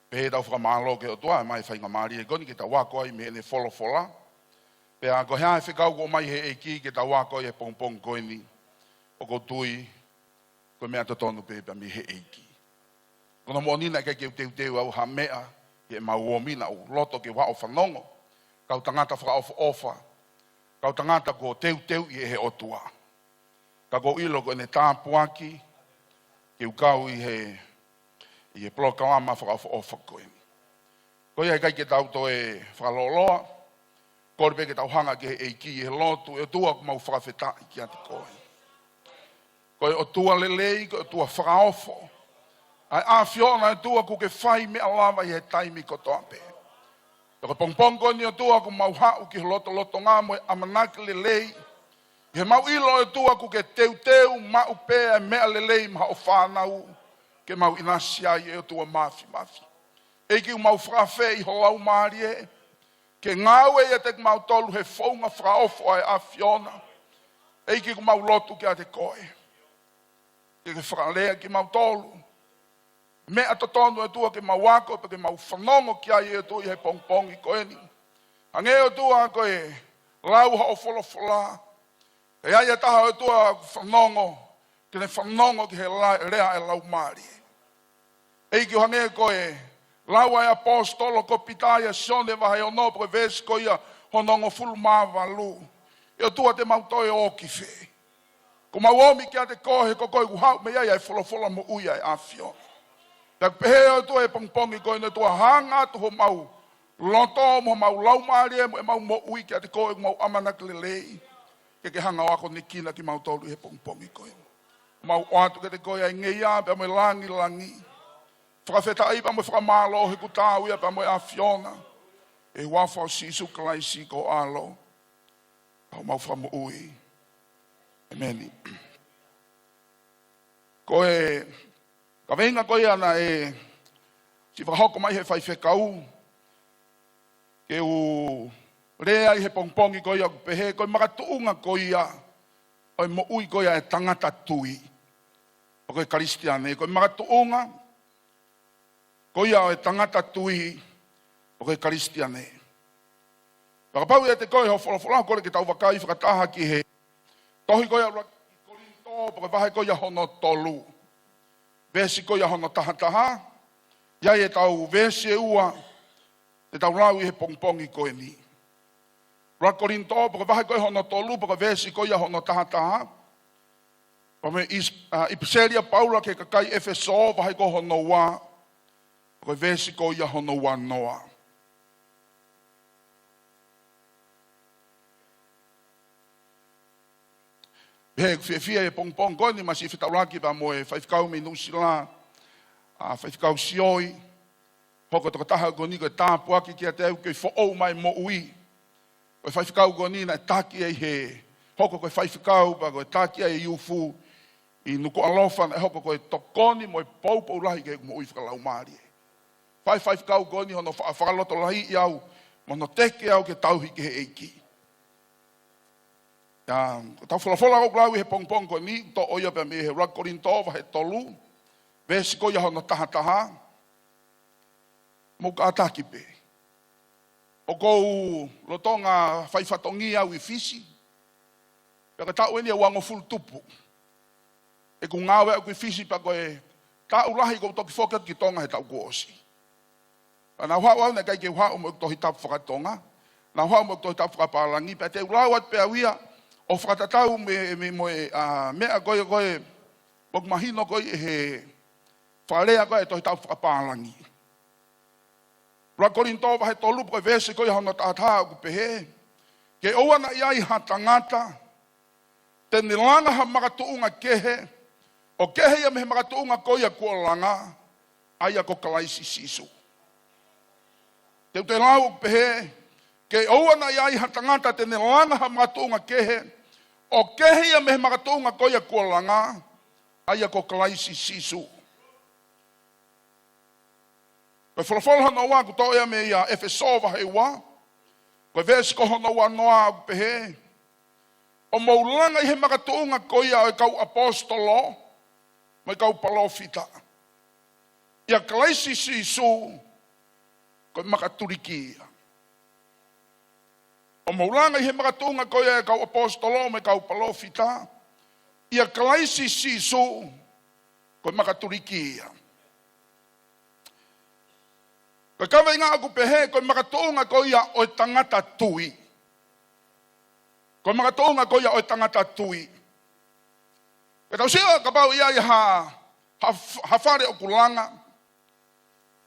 pehē ʻetau fakamālō ki he ʻOtua ʻi he faingamālie ko eni ke tau ako ai mei heʻene folofola. Pea ko e hā e fekau ʻoku ʻomai ʻe he ʻEiki ke tau ako ai he pongipongi ko eni, ʻoku ou tui ko e meʻa totonu pē pea mei he ʻEiki. Ko hono moʻoni naʻe ʻikai ke u teuteu au ha meʻa ʻi heʻemau ō mai, naʻa ku loto ke u ō ʻo fanongo. Kau tangata fakaʻofoʻofa. Kau tangata kuo teuteuʻi ʻe he ʻOtua. Ka ʻoku ou ʻilo ko ʻene tāpuaki ke u kau ʻi he, ʻi he polokalama fakaʻofoʻofa ko eni. Ko ia ʻikai ke tau toe fakalōloa, kole pē ke tau hanga ki he ʻEiki ʻi he lotu. ʻE ʻOtua, ʻoku mau fakafetaʻi kiate koe. Ko e ʻOtua lelei, ko e ʻOtua fakaofo ʻa e ʻAfiona, ʻOtua, ʻoku ke fai meʻa lava ʻi he taimi kotoa pē. Pea ko e pongipongi ko eni, ʻOtua, ʻoku mau haʻu ki ho lotolotonga mo e ʻamanaki lelei, ʻi heʻemau ʻilo, ʻOtua, ʻoku ke teuteu maʻu pē ʻa e meʻa lelei maʻa hoʻo fānau ke mau ʻinasi ai, ʻe ʻOtua Māfimafi. ʻEiki, ʻoku mau fakaafeʻi ho Laumālie ke ngāue ʻiate kimautolu he founga fakaofo ʻa e ʻAfiona. ʻEiki, ʻoku mau lotu kiate koe ke ke fakalea kimautolu meʻa totonu, ʻOtua, ke mau ako pea ke mau fanongo ki ai, ʻOtua, ʻi he pongipongi ko eni. Hangē, ʻOtua, ko e lau hoʻo folofola, ʻe ʻi ai ha taha, ʻOtua, ʻoku fanongo, ke ne fanongo ki he la-, lea ʻa e Laumālie. ʻEiki, ʻo hangē ko e lau ʻa e ʻaposetolo ko Pita ʻia Sione vahe ono, pea ko e veesi ko ia hono hongofulu mā valu. ʻE ʻOtua, te mau toe ō ki fē? ʻOku mau ō mai kiate koe he ko koe ʻoku haʻu mei ai ʻa e folofola moʻui ʻa e ʻAfiona. Pea ʻoku pehē, ʻOtua, he pongipongi ko eni, ʻOtua, hanga atu homau loto mo homau laumālie mo ʻemau moʻui kiate koe, ʻoku mau ʻamanaki lelei ke ke hanga ʻo akonekina kimautolu he pongipongi ko eni. Mau ʻoatu kiate koe ʻa e ngeia pea mo e langilangi, fakafetaʻi pea mo e fakamālō he ʻoku taau ia pea mo e ʻAfiona. ʻI he huafa ʻo Sīsū Kalaisi ko ho ʻAlo, ko homau Fakamoʻui. ʻĒmeni. Ko e kaveinga ko ia naʻe siʻi fakahoko mai ʻe he faifekau ke u lea ai he pongipongi ko ia ʻoku pehē, ko e makatuʻunga ko ia ʻo e moʻui ko ia ʻa e tangata tui, pe ko e Kalisitiane. Ko e makatuʻunga ko ia ʻo e tangata tui, pe ko e Kalisitiane. Pea kapau ʻe ʻiate koe hoʻo folofola, kole ke tau vakai fakataha ki he tohi ko ia ʻuluaki Kolinitō, pe ko e vahe ko ia hono tolu, veesi ko ia hono tahataha. ʻI ai ʻetau veesi ʻe ua te tau lau ʻi he pongipongi ko eni. ʻUluaki Kolinitō, pe ko e vahe ko ia hono tolu, pe ko e veesi ko ia hono tahataha. Pea mei he ʻis-, ʻa, ʻipiseli ʻa Paula ki he kakai ʻEfesō, vahe ko ia hono ua, pe ko e veesi ko ia hono ua noa. Pea ʻoku ou fiefia he pongipongi ko eni, masiʻi fetaulaki pea mo e faifekau mei Nuʻusila, ʻa, Faifekau Sioi, hoko tokotaha ko eni ko e tāpuaki kiate au ke foʻou mai moʻui. Ko e faifekau ko eni naʻe taki ai he, hoko ko e faifekau pea ko e taki ai e youth ʻi Nukuʻalofa, naʻe hoko ko e tokoni mo e poupou lahi ki heʻeku moʻui fakalaumālie. Fai faifekau ko eni hono fa-, fakalotolahiʻi au, mo hono teke au ke tauhi ki he ʻEiki. ʻIa, ko ʻetau folofola ʻoku lau ʻi he pongipongi ko eni, toʻo ia pea mei he ʻuluaki Kolinitō vahe tolu, veesi ko ia hono tahataha. Mou kātaki pē. ʻOku ou lolotonga fai fatongia au ʻi Fisi. Pea ko e taʻu eni ʻe uangofulu tupu ʻeku ngāue ʻaʻaku ʻi Fisi, pea ko e taʻu lahi kuo u toki foki atu ki Tonga he taʻu kuo ʻosi. Pea naʻa ku haʻu au, naʻe ʻikai ke u haʻu mo ʻeku Tohi Tapu fakatonga. Naʻa ku haʻu mo ʻeku Tohi Tapu fakapālangi, pea te u lau atu pē au ia ʻo fakatatau mei, mei, mo e, ʻa, meʻa ko ia ko ē, ʻoku mahino ko ē he fakalea ko ē ʻa e Tohi Tapu fakapālangi. ʻUluaki Kolinitō vahe tolu, pe ko e veesi ko ia hono tahataha, ʻoku pehē: Ke ʻoua naʻa ʻi ai ha tangata te ne langa ha makatuʻunga kehe, ʻo kehe ia mei he makatuʻunga ko ia kuo langa, ʻa ia ko Kalaisi Sīsū. Te u toe lau ʻoku pehē: Ke ʻoua naʻa ʻi ai ha tangata te ne langa ha makatuʻunga kehe, ʻo kehe ia mei he makatuʻunga ko ia kuo langa, ʻa ia ko Kalaisi Sīsū. Ko e folofola hono ua ʻoku toʻo ia mei he ʻEfesō vahe ua, ko e veesi ko hono ua noa, ʻoku pehē: ʻO mou langa ʻi he makatuʻunga ko ia ʻo e kau ʻaposetolo mo e kau palōfita, ʻia Kalaisi Sīsū ko e makatuliki ia. ʻO mou langa ʻi he makatuʻunga ko ia ʻo e kau ʻaposetolo mo e kau palōfita, ʻia Kalaisi Sīsū ko e makatuliki ia. Ko e kaveinga ʻoku pehē, ko e makatuʻunga ko ia ʻo e tangata tui. Ko e makatuʻunga ko ia ʻo e tangata tui. Pea tau sio kapau ʻoku ʻi ai ha, ha, ha fale ʻoku langa.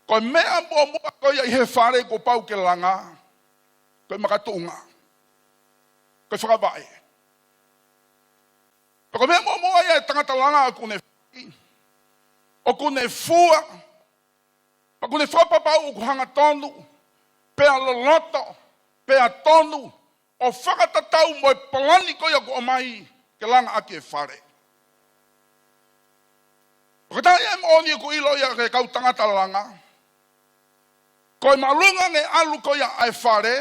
Ko e meʻa muʻomuʻa ko ia ʻi he fale kuo pau ke langa, ko e makatuʻunga, ko e fakavaʻe. Pea ko e meʻa muʻomuʻa ia ʻa e tangata langa ʻoku ne fai, ʻoku ne fua, pea ʻoku ne fakapapauʻi ʻoku hangatonu, pea loloto, pea tonu, ʻo fakatatau mo e palani ko ia ʻoku ʻomai ke langa ʻaki e fale. Pea ko e taha ia e moʻoni ʻoku ʻilo ia ʻe he kau tangata langa, ko e māʻolunga ange ʻalu ko ia ʻa e fale,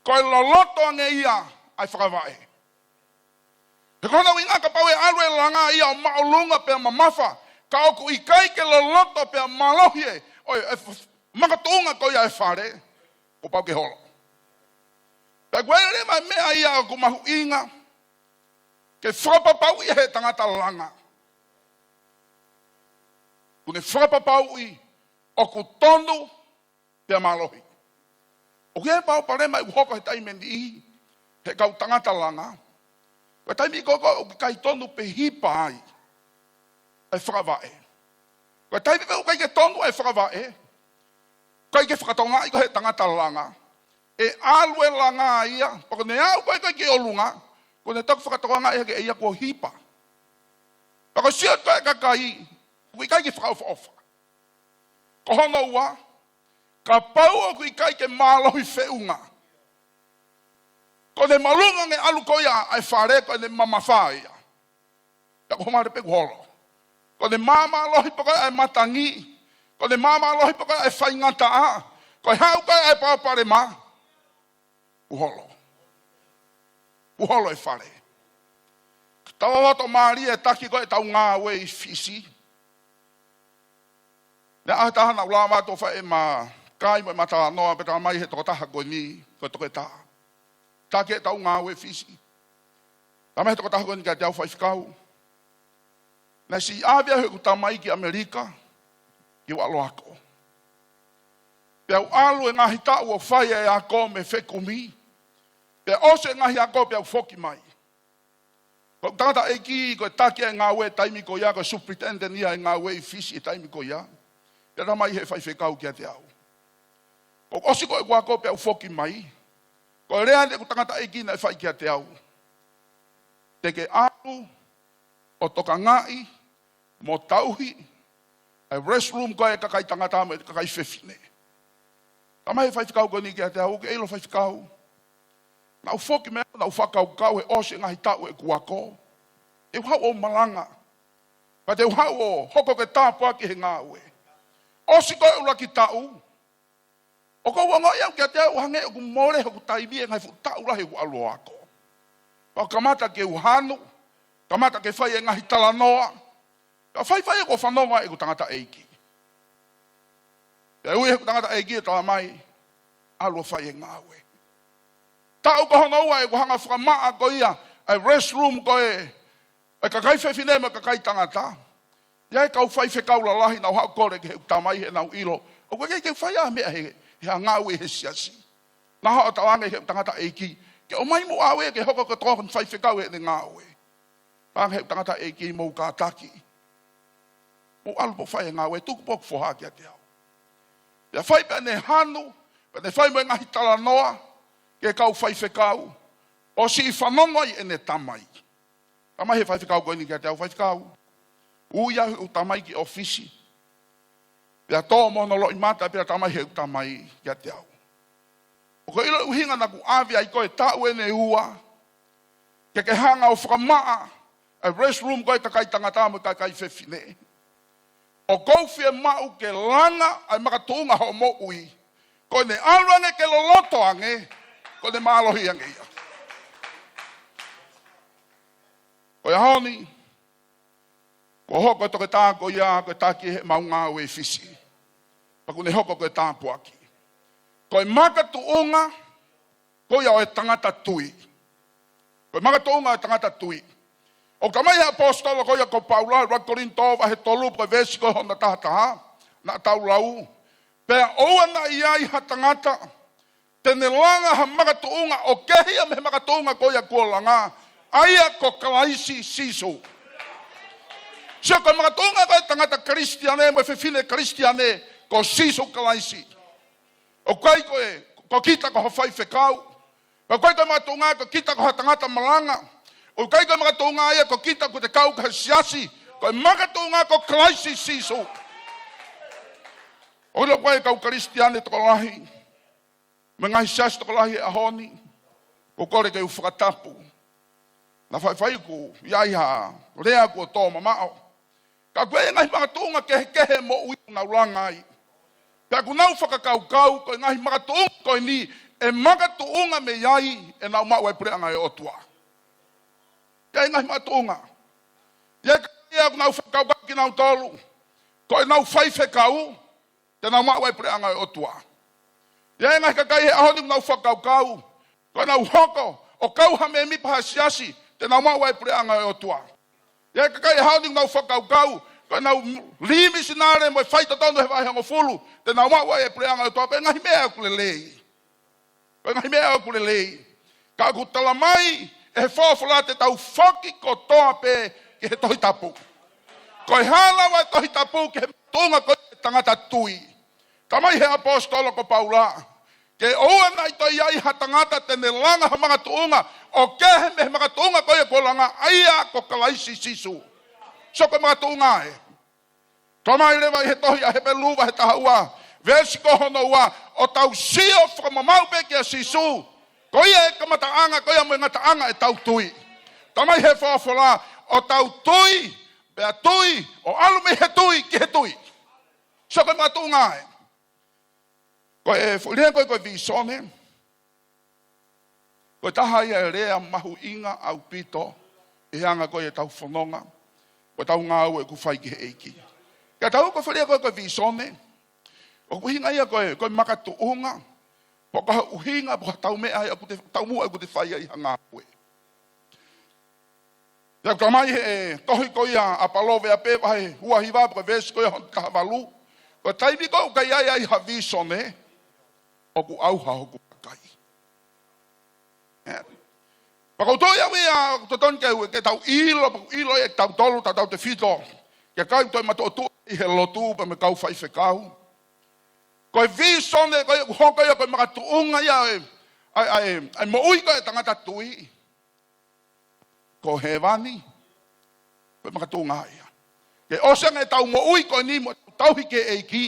ko e loloto ange ia ʻa e fakavaʻe. He ko hono ʻuhinga kapau ʻe ʻalu e langa ia ʻo māʻolunga pea mamafa, ka ʻoku ʻikai ke loloto pea mālohi e, ʻo e, e f-, makatuʻunga ko ia e fale, kuo pau ke holo. Pea ʻoku ʻi ai leva e meʻa ia ʻoku mahuʻinga ke fakapapauʻi ʻe he tangata langa. ʻOku ne fakapapauʻi ʻoku tonu pea mālohi. ʻOku ʻi ai e palopalema ʻoku hoko he taimi ni ʻi he kau tangata langa. Ko e taimi ko ē ʻoku ʻikai tonu pe hipa ai ʻa e fakavaʻe. Ko e taimi pē ʻoku ʻikai ke tonu ʻa e fakavaʻe, ʻikai ke fakatokangaʻi ko e he tangata langa. ʻE ʻalu e langa ia, pea ko ʻene aʻu ko ē ki ʻolunga, ko ʻene toki fakatokangaʻi hake ʻe ia kuo hipa. Pea ko e sio ko ē ʻa e kakai, ʻoku ʻikai ke fakaʻofoʻofa. Ko hono ua, kapau ʻoku ʻikai ke mālohi feʻunga, ko ʻene māʻolunga ange ʻalu ko ia ʻa e fale, ko ʻene mamafa ia. Pea ko e hā mai pē kuo holo. Ko ʻene māmālohi pē ko ē ʻa e matangi, ko ʻene māmālohi pē ko ē ʻa e faingataʻa, ko e haʻu ko ē ʻa e palopalema, kuo holo. Kuo holo e fale. Tau ō atu mālie e taki ko ē ʻetau ngāue ʻi Fisi. Naʻe ʻi ai ha taha naʻá ku lava atu ʻo fai ʻema kai mo ʻema talanoa pea talamai ʻe he tokotaha ko eni, ko e toketā. Taki ʻetau ngāue ʻi Fisi. Talamai ʻe he tokotaha ko eni kiate au, Faifekau, naʻe siʻi ʻave au ʻe heʻeku tamai ki ʻAmelika, ki he ʻalu ako. Pea u ʻalu e ngaahi taʻu ʻo fai e ako mo e fekumi. Pea ʻosi e ngaahi ako pea u foki mai. Ko e tangataʻeiki, ko e taki e ngāue taimi ko ia, ko e superintendent ia e ngāue ʻi Fisi e taimi ko ia. Pea talamai ʻe he faifekau kiate au, kuo ʻosi ko ē ʻeku ako pea u foki mai. Ko e lea eni ʻeku tangataʻeiki naʻe fai kiate au: Te ke ʻalu ʻo tokangaʻi mo tauhi e restroom ko ē ʻa e kakai tangata mo e kakai fefine. Talamai ʻe he faifekau ko eni kiate au, ʻokú ke ʻilo Faifekau, naʻá ku foki mei ai naʻá ku fakakaukau he ʻosi e ngaahi taʻu ʻeku ako, te u haʻu ʻo malanga, pea te u haʻu ʻo hoko ko e tāpuaki he ngāue. ʻOsi ko ē ʻeku ʻuluaki taʻu, ʻoku ou ongoʻi au kiate au hangē ʻoku mole hoku taimi he ngaahi fuʻu taʻu lahi ʻeku ʻalu ʻo ako. Pea u kamata ke u hanu, kamata ke fai e ngaahi talanoa, ka faifai ʻoku ou fanongo ai ʻeku tangataʻeiki. Pea ui ʻe heʻeku tangataʻeiki ʻo talamai, ʻalu ʻo fai e ngāue. Taʻu ko hono ua ʻeku hanga ʻo fakamaʻa ko ia e restroom ko ē ʻa e kakai fefine mo e kakai tangata. ʻI ai e kau faifekau lalahi naʻa nau haʻu ʻo kole ki heʻeku tamai he naʻa nau ʻilo ʻoku ʻikai ke fai ha meʻa he, he ngāue he siasi. Naʻa nau haʻu ʻo talaange ki heʻeku tangataʻeiki ke ʻomai mo au ia ke hoko ko e tokoni faifekau heʻene ngāue. Pea talaange ʻe heʻeku tangataʻeiki, mou kātaki, mou ʻalu pē ʻo fai e ngāue, tuku pē hoku foha kiate au. Pea fai pē ʻene hanu, pea ne fai mo e ngaahi talanoa ki he kau faifekau, ʻo siʻi fanongo ai ʻene tamai. Talamai ʻe he faifekau ko eni kiate au, Faifekau, ui au ʻe heʻeku tamai ki ʻōfisi. Pea tō mo hono loʻimata pea talamai ʻe heʻeku tamai kiate au, ʻoku ke ʻilo e ʻuhinga naʻá ku ʻave ai koe taʻu eni ʻe ua ke ke hanga ʻo fakamaʻa e restroom ko ē ʻa e kakai tangata mo e kakai fefine? ʻOku ou fiemaʻu ke langa ʻa e makatuʻunga hoʻo moʻui. Ko ʻene ʻalu ange ke loloto ange, ko ʻene mālohi ange ia. Ko e ʻaho ni, kuo hoko e toketā ko ia ko e taki heʻemau ngāue ʻi Fisi. Pea ʻokú ne hoko ko e tāpuaki. Ko e makatuʻunga ko ia ʻo e tangata tui. Ko e makatuʻunga ʻo e tangata tui. ʻOku talamai ʻe he ʻaposetolo ko ia ko Paula, ʻuluaki Kolinitō vahe tolu pea ko e veesi ko hono taha taha, naʻa tau lau: Pea ʻoua naʻa ʻi ai ha tangata te ne langa ha makatuʻunga ʻo kehe ia mei he makatuʻunga ko ia kuo langa, ʻa ia ko Kalaisi Sīsū. Sio, ko e makatuʻunga ko ē ʻo e tangata Kalisitiane mo e fefine Kalisitiane ko Sīsū Kalaisi. ʻOku ʻikai ko e, ko kita ko ha faifekau. ʻOku ʻikai ko e makatuʻunga ko kita ko ha tangata malanga. ʻOku ʻikai ko e makatuʻunga ia ko kita ko ʻete kau ki ha siasi. Ko e makatuʻunga ko Kalaisi Sīsū. ʻOku ʻilo ko ē kau Kalisitiane tokolahi mo e ngaahi siasi tokolahi he ʻaho ni, ʻoku ou kole ke u fakatapu. Naʻa faifai ʻoku ʻi ai ha lea kuo tō mamaʻo. Ka ʻoku ʻi ai e ngaahi makatuʻunga kehekehe ʻo e moʻui ʻoku nau langa ai. Pea ʻoku nau fakakaukau ko e ngaahi makatuʻunga ko eni ʻe makatuʻunga mei ai ʻenau maʻu ai e puleʻanga ʻo e ʻOtua. ʻI ai e ngaahi makatuʻunga. ʻI ai e kakai ia ʻoku nau fakakaukau kinautolu ko ʻenau faifekau te nau maʻu ai e puleʻanga ʻo e ʻOtua. ʻI ai e ngaahi kakai he ʻaho ni ʻoku nau fakakaukau ko ʻenau hoko ʻo kau ha mēmipa ha siasi te nau maʻu ai e puleʻanga ʻo e ʻOtua. ʻI ai e kakai he ʻaho ni ʻoku nau fakakaukau ko ʻenau lī misinale mo e faitotonu he vahe hongofulu te nau maʻu ai e puleʻanga ʻo e ʻOtua. Ko e ngaahi meʻa ʻoku lelei. Ko e ngaahi meʻa ʻoku lelei. Ka ʻoku tala mai ʻe he folofola te tau foki kotoa pē ki he Tohi Tapu. Ko e hala ʻo e Tohi Tapu ki he makatuʻunga ko ē ʻo e tangata tui. Tala mai he ʻaposetolo ko Paula, ke ʻoua naʻa toe ʻi ai ha tangata te ne langa ha makatuʻunga ʻo kehe mei he makatuʻunga ko ia kuo langa, ʻa ia ko Kalaisi Sīsū. Sio, ko e makatuʻunga ē. Tala mai leva ʻi he tohi ʻa Hepelū vahe taha ua, veesi ko hono ua, ʻo tau sio fakamamaʻu pē kia Sīsū. Ko ia e kamataʻanga, ko ia mo e ngataʻanga ʻetau tui. Tala mai he folofola, ʻo tau tui, pea tui, ʻo ʻalu mei he tui ki he tui. Sio, ko e makatuʻunga ē. Ko e foʻi lea ko ē ko e vīsone, ko e taha ia e lea mahuʻinga ʻaupito ʻi he anga ko ē ʻetau fononga, ko ʻetau ngāue ʻoku fai ki he ʻEiki. Ka tau ko e foʻi lea ko ē ko e vīsone, ʻoku ʻuhinga ia ko e, ko e makatuʻunga, pe ko ha ʻuhinga, pe ko ha taumuʻa ia ʻoku te, taumuʻa ʻoku te fai ai ha ngāue. Pea ʻoku tala mai he tohi ko ia ʻa Palōvepi vahe ua hiva pe ko e veesi ko ia hono taha valu, ko e taimi ko ē ʻoku ʻikai ai ha vīsone, ʻoku ʻauha hoku kakai. ʻE. Pea ʻoku ou tui au ia, ʻoku totonu ke, ke tau ʻilo, pea ʻoku ʻilo ʻe tautolu, tautautefito, ke kau toe matuʻotuʻa ʻi he lotu pea mo e kau faifekau. Ko e vīsone ko ia ʻoku hoko ia ko e makatuʻunga ia ʻo e, ʻa e, ʻa e, ʻa e moʻui ko ē ʻa e tangata tui. Ko hēvani, ko e makatuʻunga ia. Ke ʻosi ange ʻetau moʻui ko eni mo ʻetau tauhi ki he ʻEiki,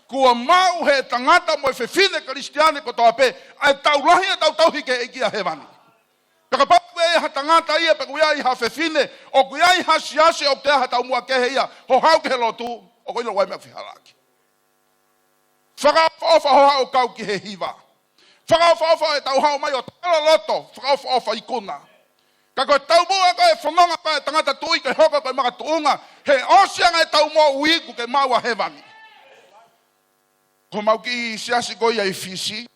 kuo maʻu ʻe he tangata mo e fefine Kalisitiane kotoa pē ʻa e tau lahi ʻetau tauhi ki he ʻEiki ʻa hēvani. Pea kapau ʻoku ʻi ai ha tangata ia, pe ʻoku ʻi ai ha fefine, ʻoku ʻi ai ha siasi, ʻoku ʻi ai ha taumuʻa kehe ia, hoʻo haʻu ki he lotu, ʻoku ʻilo ʻoku ʻi ai e meʻa fehālaaki. Fakaʻofoʻofa hoʻo haʻu ʻo kau ki he hiva. Fakaʻofoʻofa ʻetau haʻu mai ʻo tala loto, fakaʻofoʻofa ikuna. Ka ko e taumuʻa ko ē ʻo e fononga ko ē ʻa e tangata tui ke hoko ko e makatuʻunga, he ʻosi ange ʻetau moʻui kuo ke maʻu ʻa hēvani. Ko homau kiʻi siasi ko ia ʻi Fisi,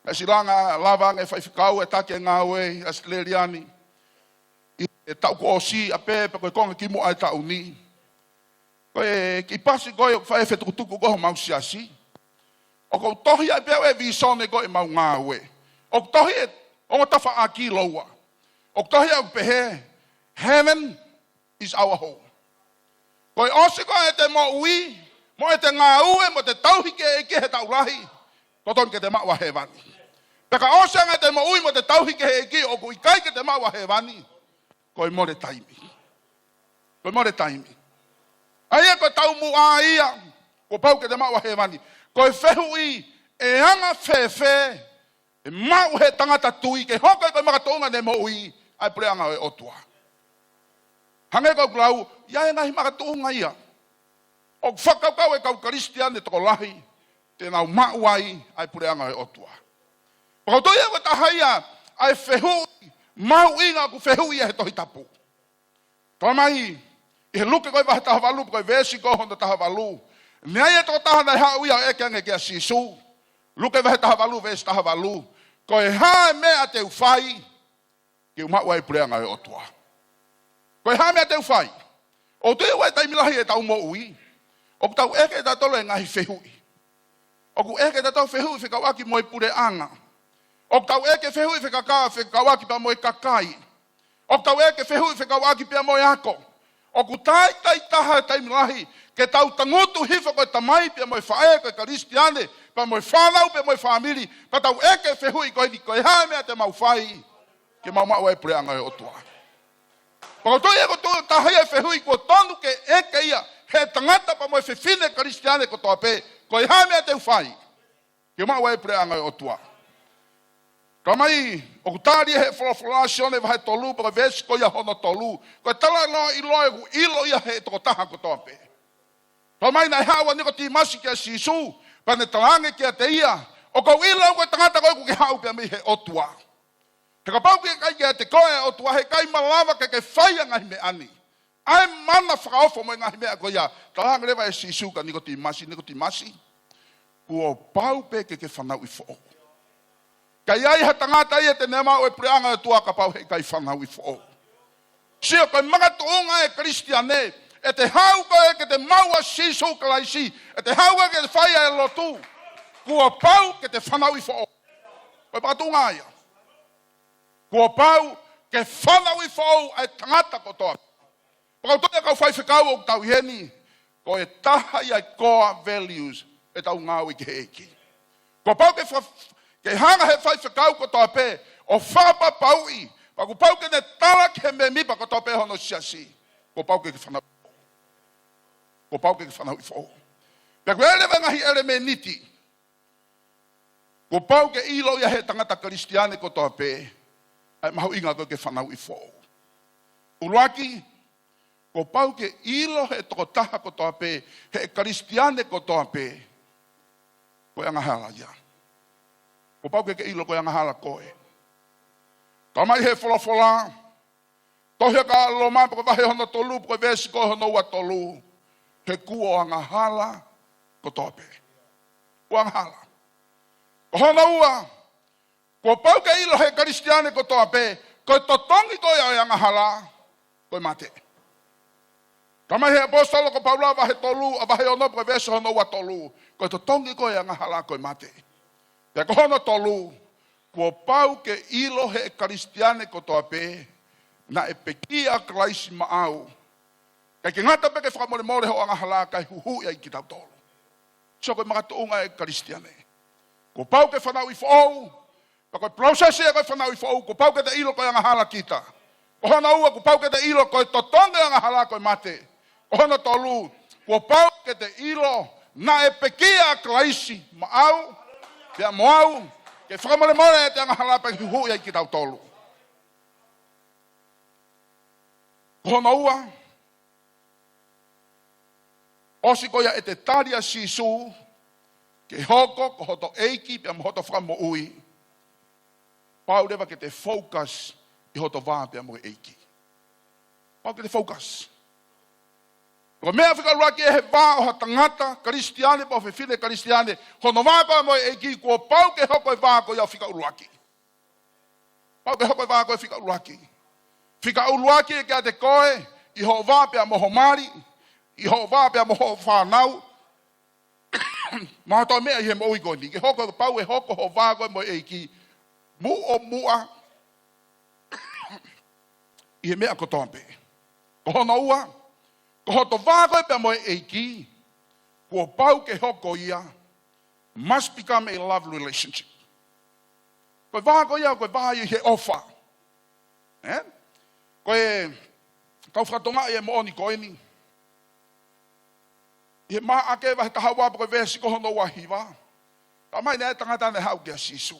ʻa e siʻi langa lava ange faifekau ʻe taki e ngāue ʻi ʻAositelēlia ni, ʻi he taʻu kuo ʻosi ʻapē pe ko e konga kimuʻa e taʻu ni. Ko e kiʻi pasi ko ē ʻoku fai e fetukutuku ko ē homau siasi, ʻoku ou tohi ai pē au e vīsone ko ē ʻemau ngāue. ʻOku tohi ʻe ongo tafaʻaki lōua. ʻOku tohi ʻoku pehē, Heaven is our home. Ko e ʻosi ko ē ʻete moʻui, mo ʻete ngāue, mo ʻete tauhi ki he ʻEiki he taʻu lahi, totonu ke te maʻu ʻa hēvani. Pea ka ʻosi ange ʻete moʻui mo ʻete tauhi ki he ʻEiki ʻoku ʻikai ke te maʻu ʻa hēvani, ko e mole taimi. Ko e mole taimi. ʻA ia ko e taumuʻa ia, kuo pau ke te maʻu ʻa hēvani. Ko e fehuʻi, ʻe anga fēfē ʻe maʻu ʻe he tangata tui ke hoko ko e makatuʻunga ʻene moʻui ʻa e puleʻanga ʻo e ʻOtua. Hangē ko ʻeku lau, ʻi ai e ngaahi makatuʻunga ia ʻoku fakakaukau e kau Kalisitiane tokolahi te nau maʻu ai ʻa e puleʻanga ʻo e ʻOtua. Pea ʻoku ou tui au ko e taha ia ʻa e fehuʻi mahuʻinga ʻoku fehuʻi ia he Tohi Tapu. Tala mai ʻi he Luke ko e vahe taha valu, ko e veesi ko hono taha valu. Naʻe ʻi ai e tokotaha naʻe haʻu ia ʻo ʻeke ange kia Sīsū. Luke vahe taha valu, veesi taha valu. Ko e hā e meʻa te u fai ke u maʻu ai e puleʻanga ʻo e ʻOtua? Ko e hā e meʻa te u fai? ʻOku ou tui ʻoku ʻi ai e taimi lahi ʻetau moʻui ʻoku tau ʻeke ʻe tautolu e ngaahi fehuʻi. ʻOku ʻeke ʻe tautolu fehuʻi fekauʻaki mo e puleʻanga. ʻOku tau ʻeke fehuʻi fekaka-, fekauʻaki pea mo e kakai. ʻOku tau ʻeke fehuʻi fekauʻaki pea mo e ako. ʻOku tātāitaha e taimi lahi ke tau tangutu hifo ko e tamai pea mo e faʻē, ko e Kalisitiane, pea mo e fānau pea mo e fāmili, pea tau ʻeke e fehuʻi ko eni: Ko e hā e meʻa te mau fai ke mau maʻu ai e puleʻanga ʻo e ʻOtua? Pea ʻoku ou tui ʻoku tuʻu taha ia e fehuʻi kuo tonu ke ʻeke ia ʻe he tangata pea mo e fefine Kalisitiane kotoa pē: Ko e hā e meʻa te u fai ke maʻu ai e puleʻanga ʻo e ʻOtua? Talamai, ʻoku tali ʻe he folofola, Sione vahe tolu pea ko e veesi ko ia hono tolu, ko e tala ʻiloa ʻoku ʻilo ia ʻe he tokotaha kotoa pē. Talamai naʻe haʻu ʻa Nikotīmasi kia Sīsū, pea ne talaange kiate ia: ʻOku ou ʻilo ko e tangata ko ē ʻoku ke haʻu pē mei he ʻOtua. He kapau ʻoku ʻikai ke ʻiate koe e ʻOtua, heʻikai malava ke ke fai ʻa e ngaahi meʻa ni. ʻA e mana fakaofo mo e ngaahi meʻa ko ia. Talaange leva ʻe Sīsū kia Nikotīmasi: Nikotīmasi, kuo pau pē ke ke fanauʻi foʻou. ʻIkai ʻi ai ha tangata ia te ne maʻu e puleʻanga ʻo e ʻOtua kapau heʻikai fanauʻi foʻou. Sio, ko e makatuʻunga ʻo e Kalisitiane, ʻete haʻu koe ke te maʻu ʻa Sīsū Kalaisi, ʻete haʻu koe ke te fai ʻa e lotu, kuo pau ke te fanauʻi foʻou. Ko e makatuʻunga ia. Kuo pau ke fanauʻi foʻou ʻa e tangata kotoa. Pea ʻoku ou tui ʻa e kau faifekau ʻoku tau ʻi heni, ko e taha ia e core values ʻetau ngāue ki he ʻEiki. Kuo pau ke fa-, ke hanga ʻe he faifekau kotoa pē ʻo fakapapauʻi, pea kuo pau ke ne tala ki he mēmipa kotoa pē hono siasi: Kuo pau ke ke fanauʻi foʻou. Kuo pau ke ke fanauʻi foʻou. Pea ʻoku ʻi ai leva e ngaahi ʻelemēniti kuo pau ke ʻilo ia ʻe he tangata Kalisitiane kotoa pē ʻa e mahuʻinga ko ē ke fanauʻi foʻou. ʻUluaki, kuo pau ke ʻilo ʻe he tokotaha kotoa pē, ʻe he Kalisitiane kotoa pē, ko e angahala ia. Kuo pau ke ke ʻilo ko e angahala koe. Talamai ʻe he folofola, tohi ʻa Loma pea ko e vahe hono tolu pea ko e veesi ko hono ua tolu: He kuo angahala kotoa pē. Kuo angahala. Ko hono ua, kuo pau ke ʻilo ʻe he Kalisitiane kotoa pē, ko e totongi ko ia ʻo e angahala ko e mate. Talamai ʻe he ʻaposetolo ko Paula, vahe tolu, ʻa vahe ono pea ko e veesi hono ua tolu, ko e totongi ko ia ʻo e angahala ko e mate. Pea ko hono tolu, kuo pau ke ʻilo ʻe he Kalisitiane kotoa pē naʻe pekia ʻa Kalaisi maʻau, ʻikai ke ngata pē ke fakamolemole hoʻo angahala, kae huhuʻi ai kitautolu. Sio, ko e makatuʻunga ʻo e Kalisitiane. Kuo pau ke fanauʻi foʻou, pea ko e process ia ko e fanauʻi foʻou, kuo pau ke te ʻilo ko e angahala kita. Ko hono ua, kuo pau ke te ʻilo ko e totongi ʻo e angahala ko e mate. Ko hono tolu, kuo pau ke te ʻilo naʻe pekia ʻa Kalaisi maʻau pea mo au, ke fakamolemole ʻete angahala pea ke huhuʻi ai kitautolu. Ko hono ua, ʻosi ko ia ʻete tali ʻa Sīsū ke hoko ko hoto ʻEiki pea mo hoto Fakamoʻui, pau leva ke te focus ʻi hoto vā pea mo e ʻEiki. Pau ke te focus. Ko e meʻa fika ʻuluaki ʻi he vā ʻo ha tangata Kalisitiane pe ko e fefine Kalisitiane, hono vā ko ia mo e ʻEiki, kuo pau ke hoko e vā ko ia fika ʻuluaki. Pau ke hoko e vā ko ia fika ʻuluaki. Fika ʻuluaki ʻiate koe, ʻi hoʻo vā pea mo ho mali, ʻi hoʻo vā pea mo hoʻo fānau, mo ha toe meʻa ʻi he moʻui ko eni. Ke hoko, pau ʻe hoko hoʻo vā ko ia mo e ʻEiki muʻomuʻa ʻi he meʻa kotoa pē. Ko hono ua, ko hoto vā ko ia pea mo e ʻEiki, kuo pau ke hoko ia, must become a love relationship. Ko e vā ko ia, ko e vā ia ʻi he ʻofa. Ē? Ko e, tau fakatokangaʻi e moʻoni ko eni. ʻI he Maʻake vahe taha ua pea ko e veesi ko hono ua hiva. Talamai naʻe ʻi ai e tangata naʻe haʻu kia Sīsū.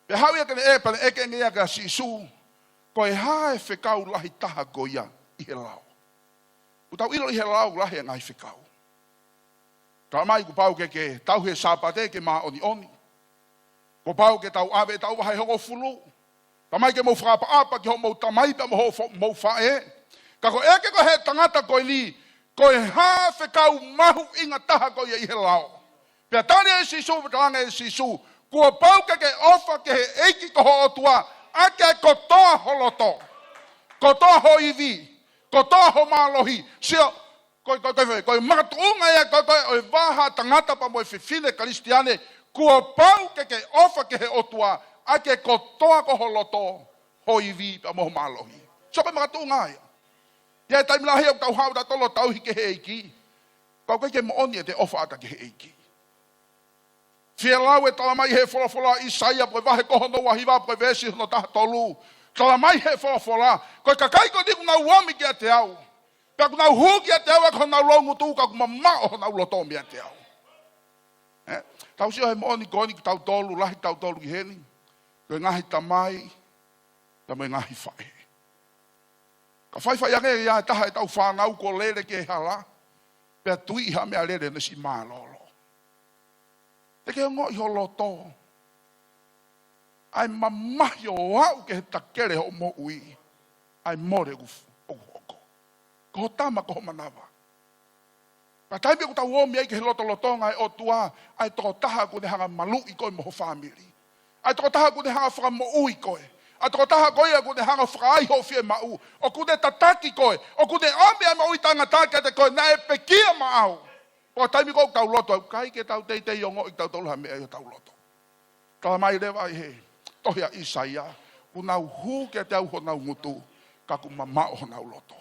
Pea haʻu ia ke ne ʻeke, pea ne ʻeke ange ia kia Sīsū: Ko e hā e fekau lahi taha ko ia ʻi he lao? ʻOku tau ʻilo ʻi he lao lahi e ngaahi fekau. Talamai kuo pau ke, ke tauhi e Sāpate ke māʻoniʻoni. Kuo pau ke tau ʻave ʻetau vahehongofulu. Talamai ke mou fakaʻapaʻapa ki hoʻomou tamai pea mo hoʻomou faʻē. Ka ko e ʻeke ko ē ʻe he tangata ko eni, ko e hā e fekau mahuʻinga taha ko ia ʻi he lao? Pea tali ʻe Sīsū, pea talaange ʻe Sīsū: Kuo pau ke ke ʻofa ki he ʻEiki ko ho ʻOtua ʻaki e kotoa ho loto, kotoa ho ivi, kotoa ho mālohi. Sio, ko e, ko e, ko e, ko e makatuʻunga ia ko ē ʻo e vā ʻo ha tangata pea mo e fefine Kalisitiane, kuo pau ke ke ʻofa ki he ʻOtua ʻaki e kotoa ko ho loto, ho ivi pea mo ho mālohi. Sio, ko e makatuʻunga ia. ʻI he taimi lahi ʻoku tau haʻu tautolu ʻo tauhi ki he ʻEiki, ka ʻoku ʻikai ke moʻoni ʻete ʻofa ʻataʻatā ki he ʻEiki. Fielau e tala mai he folofola ʻa ʻĪsaia, ko e vahe ko hono ua hiva, ko e veesi hono taha tolu. Tala mai he folofola, ko e kakai ko eni ʻoku nau omi kiate au, pea ʻoku nau hū kiate au ʻaki honau loungutu, ka ʻoku mamaʻo honau loto meiate au. ʻE, tau sio he moʻoni ko eni kitautolu, lahi tautolu ʻi heni, ko e ngaahi tamai, pea mo e ngaahi faʻē. Ka faifai ange ia ʻe taha ʻetau fānau kuo lele ki he hala, pea tui ʻi ha meʻalele naʻe siʻi mālōlō. Te ke ongoʻi ho loto ʻa e mamahi ʻo aʻu ki he takele hoʻo moʻui, ʻa e mole ʻoku, ʻoku hoko. Ko ho tama, ko ho manava. Ka taimi ʻoku tau omi ai ki he lotolotonga ʻo e ʻOtua ʻa e tokotaha ʻoku ne hanga ʻo maluʻi koe mo ho fāmili, ʻa e tokotaha ʻoku ne hanga ʻo fakamoʻui koe, ʻa e tokotaha ko ia ʻoku ne hanga ʻo fakaai hoʻo fiemaʻu, ʻoku ne tataki koe, ʻoku ne ʻomi ʻa e moʻui taʻengata kiate koe, naʻe pekia maʻau. Ko e taimi ko ē ʻoku tau lotu ai, ʻoku ʻikai ke tau teitei ongoʻi tautolu ha meʻa ʻi hotau loto. Tala mai leva ʻi he tohi ʻa ʻĪsaia, ʻoku nau hū kiate au honau ngutu, ka ʻoku mamaʻo honau loto.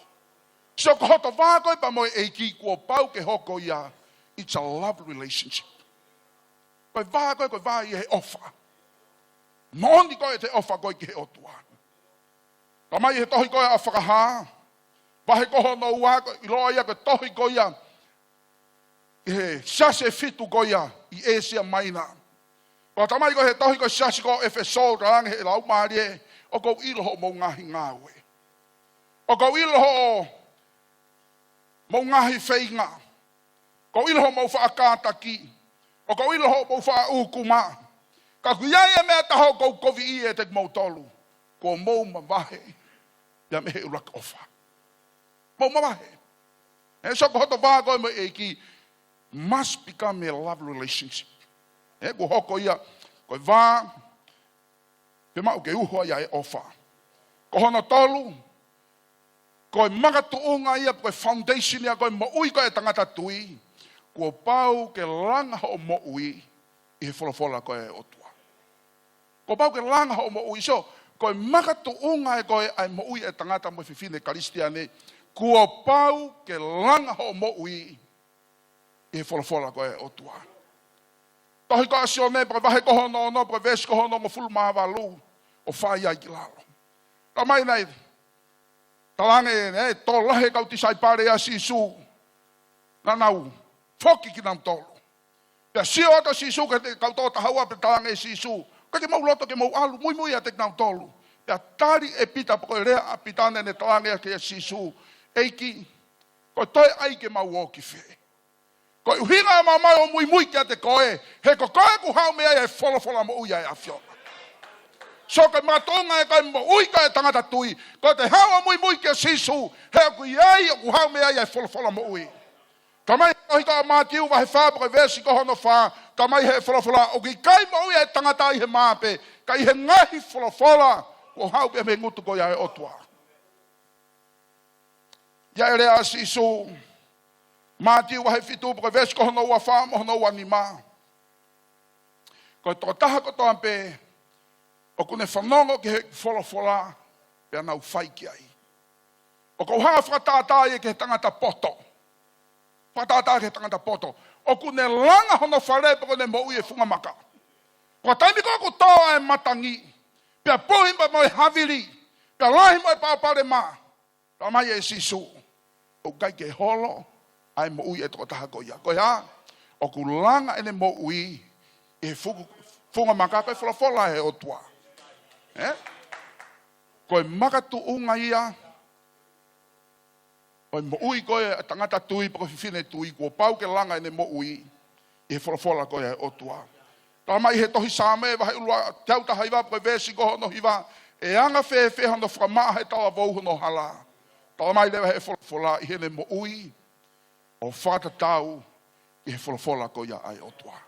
So ko hoto vā ko ē pea mo e ʻEiki, kuo pau ke hoko ia, it's a love relationship. Ko e vā ko ē, ko e vā ʻi he ʻofa. Moʻoni ko ē ʻete ʻofa ko ē ki he ʻOtua. Tala mai he tohi ko ē ʻa Fakahā, vahe ko hono ua, ko e ʻiloa ia ko e tohi ko ia ʻi he siasi ʻe fitu ko ia ʻi ʻĒsia Maina. Ko e tala mai ko ē he tohi ko e siasi ko ʻEfesō, talaange he Laumālie, ʻoku ou ʻilo hoʻomou ngaahi ngāue. ʻOku ou ʻilo hoʻomou ngaahi feinga. ʻOku ou ʻilo hoʻomou faʻa kātaki. ʻOku ou ʻilo hoʻomou faʻa ʻūkuma. Ka ʻoku ʻi ai e meʻa ʻe taha ʻoku ou koviʻi ʻiate kimoutolu. Kuo mou mavahe ia mei he ʻuluaki ʻofa. Mou mavahe. ʻE, so ko hoto vā ko ē mo e ʻEiki must become a love relationship. ʻE, kuo hoko ia ko e vā pea maʻu ke uho ai ʻa e ʻofa. Ko hono tolu, ko e makatuʻunga ia, ko e foundation ia, ko e moʻui ko ē ʻa e tangata tui, kuo pau ke langa hoʻo moʻui ʻi he folofola ko ē ʻa e ʻOtua. Kuo pau ke langa hoʻo moʻui. So, ko e makatuʻunga ē ko ē ʻa e moʻui ʻa e tangata mo e fefine Kalisitiane, kuo pau ke langa hoʻo moʻui ʻi he folofola ko ē ʻa e ʻOtua. Tohi ko ē ʻa Sione, pea ko e vahe ko hono ono, pea ko e veesi ko hono hongofulu mā valu, ʻo fai ai ki lalo. Tala mai naʻe, talaange ē, tō lahi e kau tisaipale ʻa Sīsū, naʻa nau foki kinautolu. Pea sio atu ʻa Sīsū ki he kau toko taha ua pea talaange ʻe Sīsū, ʻikai ke mou loto ke mou ʻalu, muimui ʻiate kinautolu. Pea tali ʻe Pita, pea ko e lea ʻa Pita naʻa ne talaange ʻaki ʻa Sīsū, ʻEiki, ko e toe ʻai ke mau ō ki fē? Ko e ʻuhinga ʻemau ō muimui kiate koe, he ko koe ʻoku haʻu mei ai e folofola moʻui ʻa e ʻAfiona. So ko e makatuʻunga ē ko ē moʻui ko ē ʻa e tangata tui, ko ʻete haʻu ʻo muimui kia Sīsū, he ʻoku ʻi ai, ʻoku haʻu mei ai e folofola moʻui. Tala mai tohi ko ē ʻa Mātiu vahe fā pea ko e veesi ko hono fā, tala mai he folofola, ʻoku ʻikai moʻui ʻa e tangata ʻi he mā pē, ka ʻi he ngaahi folofola kuo haʻu pē mei he ngutu ko ia ʻo e ʻOtua. ʻA ia ʻe lea ʻa Sīsū, Mātiu vahe fitu pea ko e veesi ko hono ua fā mo hono ua nima. Ko e tokotaha kotoa pē ʻoku ne fanongo ki he folofola pea nau fai ki ai, ʻoku ou hanga ʻo fakatātā ia ki he tangata poto. Fakatātā ki he tangata poto. ʻOku ne langa hono fale pea ʻoku ne moʻui he funga maka. Ko e taimi ko ē ʻoku tō ai e matangi, pea puhi pea mo e havili, pea lahi mo e palopalema, tala mai ʻe Sīsū, ʻoku ʻikai ke holo ʻa e moʻui ʻa e tokotaha ko ia. Ko e hā? ʻOku langa ʻene moʻui ʻi he fuku-, funga maka, ko e folofola ʻa e ʻOtua. ʻE? Ko e makatuʻunga ia ʻo e moʻui ko ē ʻa e tangata tui pea ko e fefine tui, kuo pau ke langa ʻene moʻui ʻi he folofola ko ē ʻa e ʻOtua. Tala mai he tohi Saame vahe ʻuluaki, teau taha hiva pea ko e veesi ko hono hiva, ʻe anga fēfē hano fakamaʻa ʻe he talavou hono hala? Tala mai leva he folofola, ʻi heʻene moʻui ʻo fakatatau ki he folofola ko ia ʻa e ʻOtua.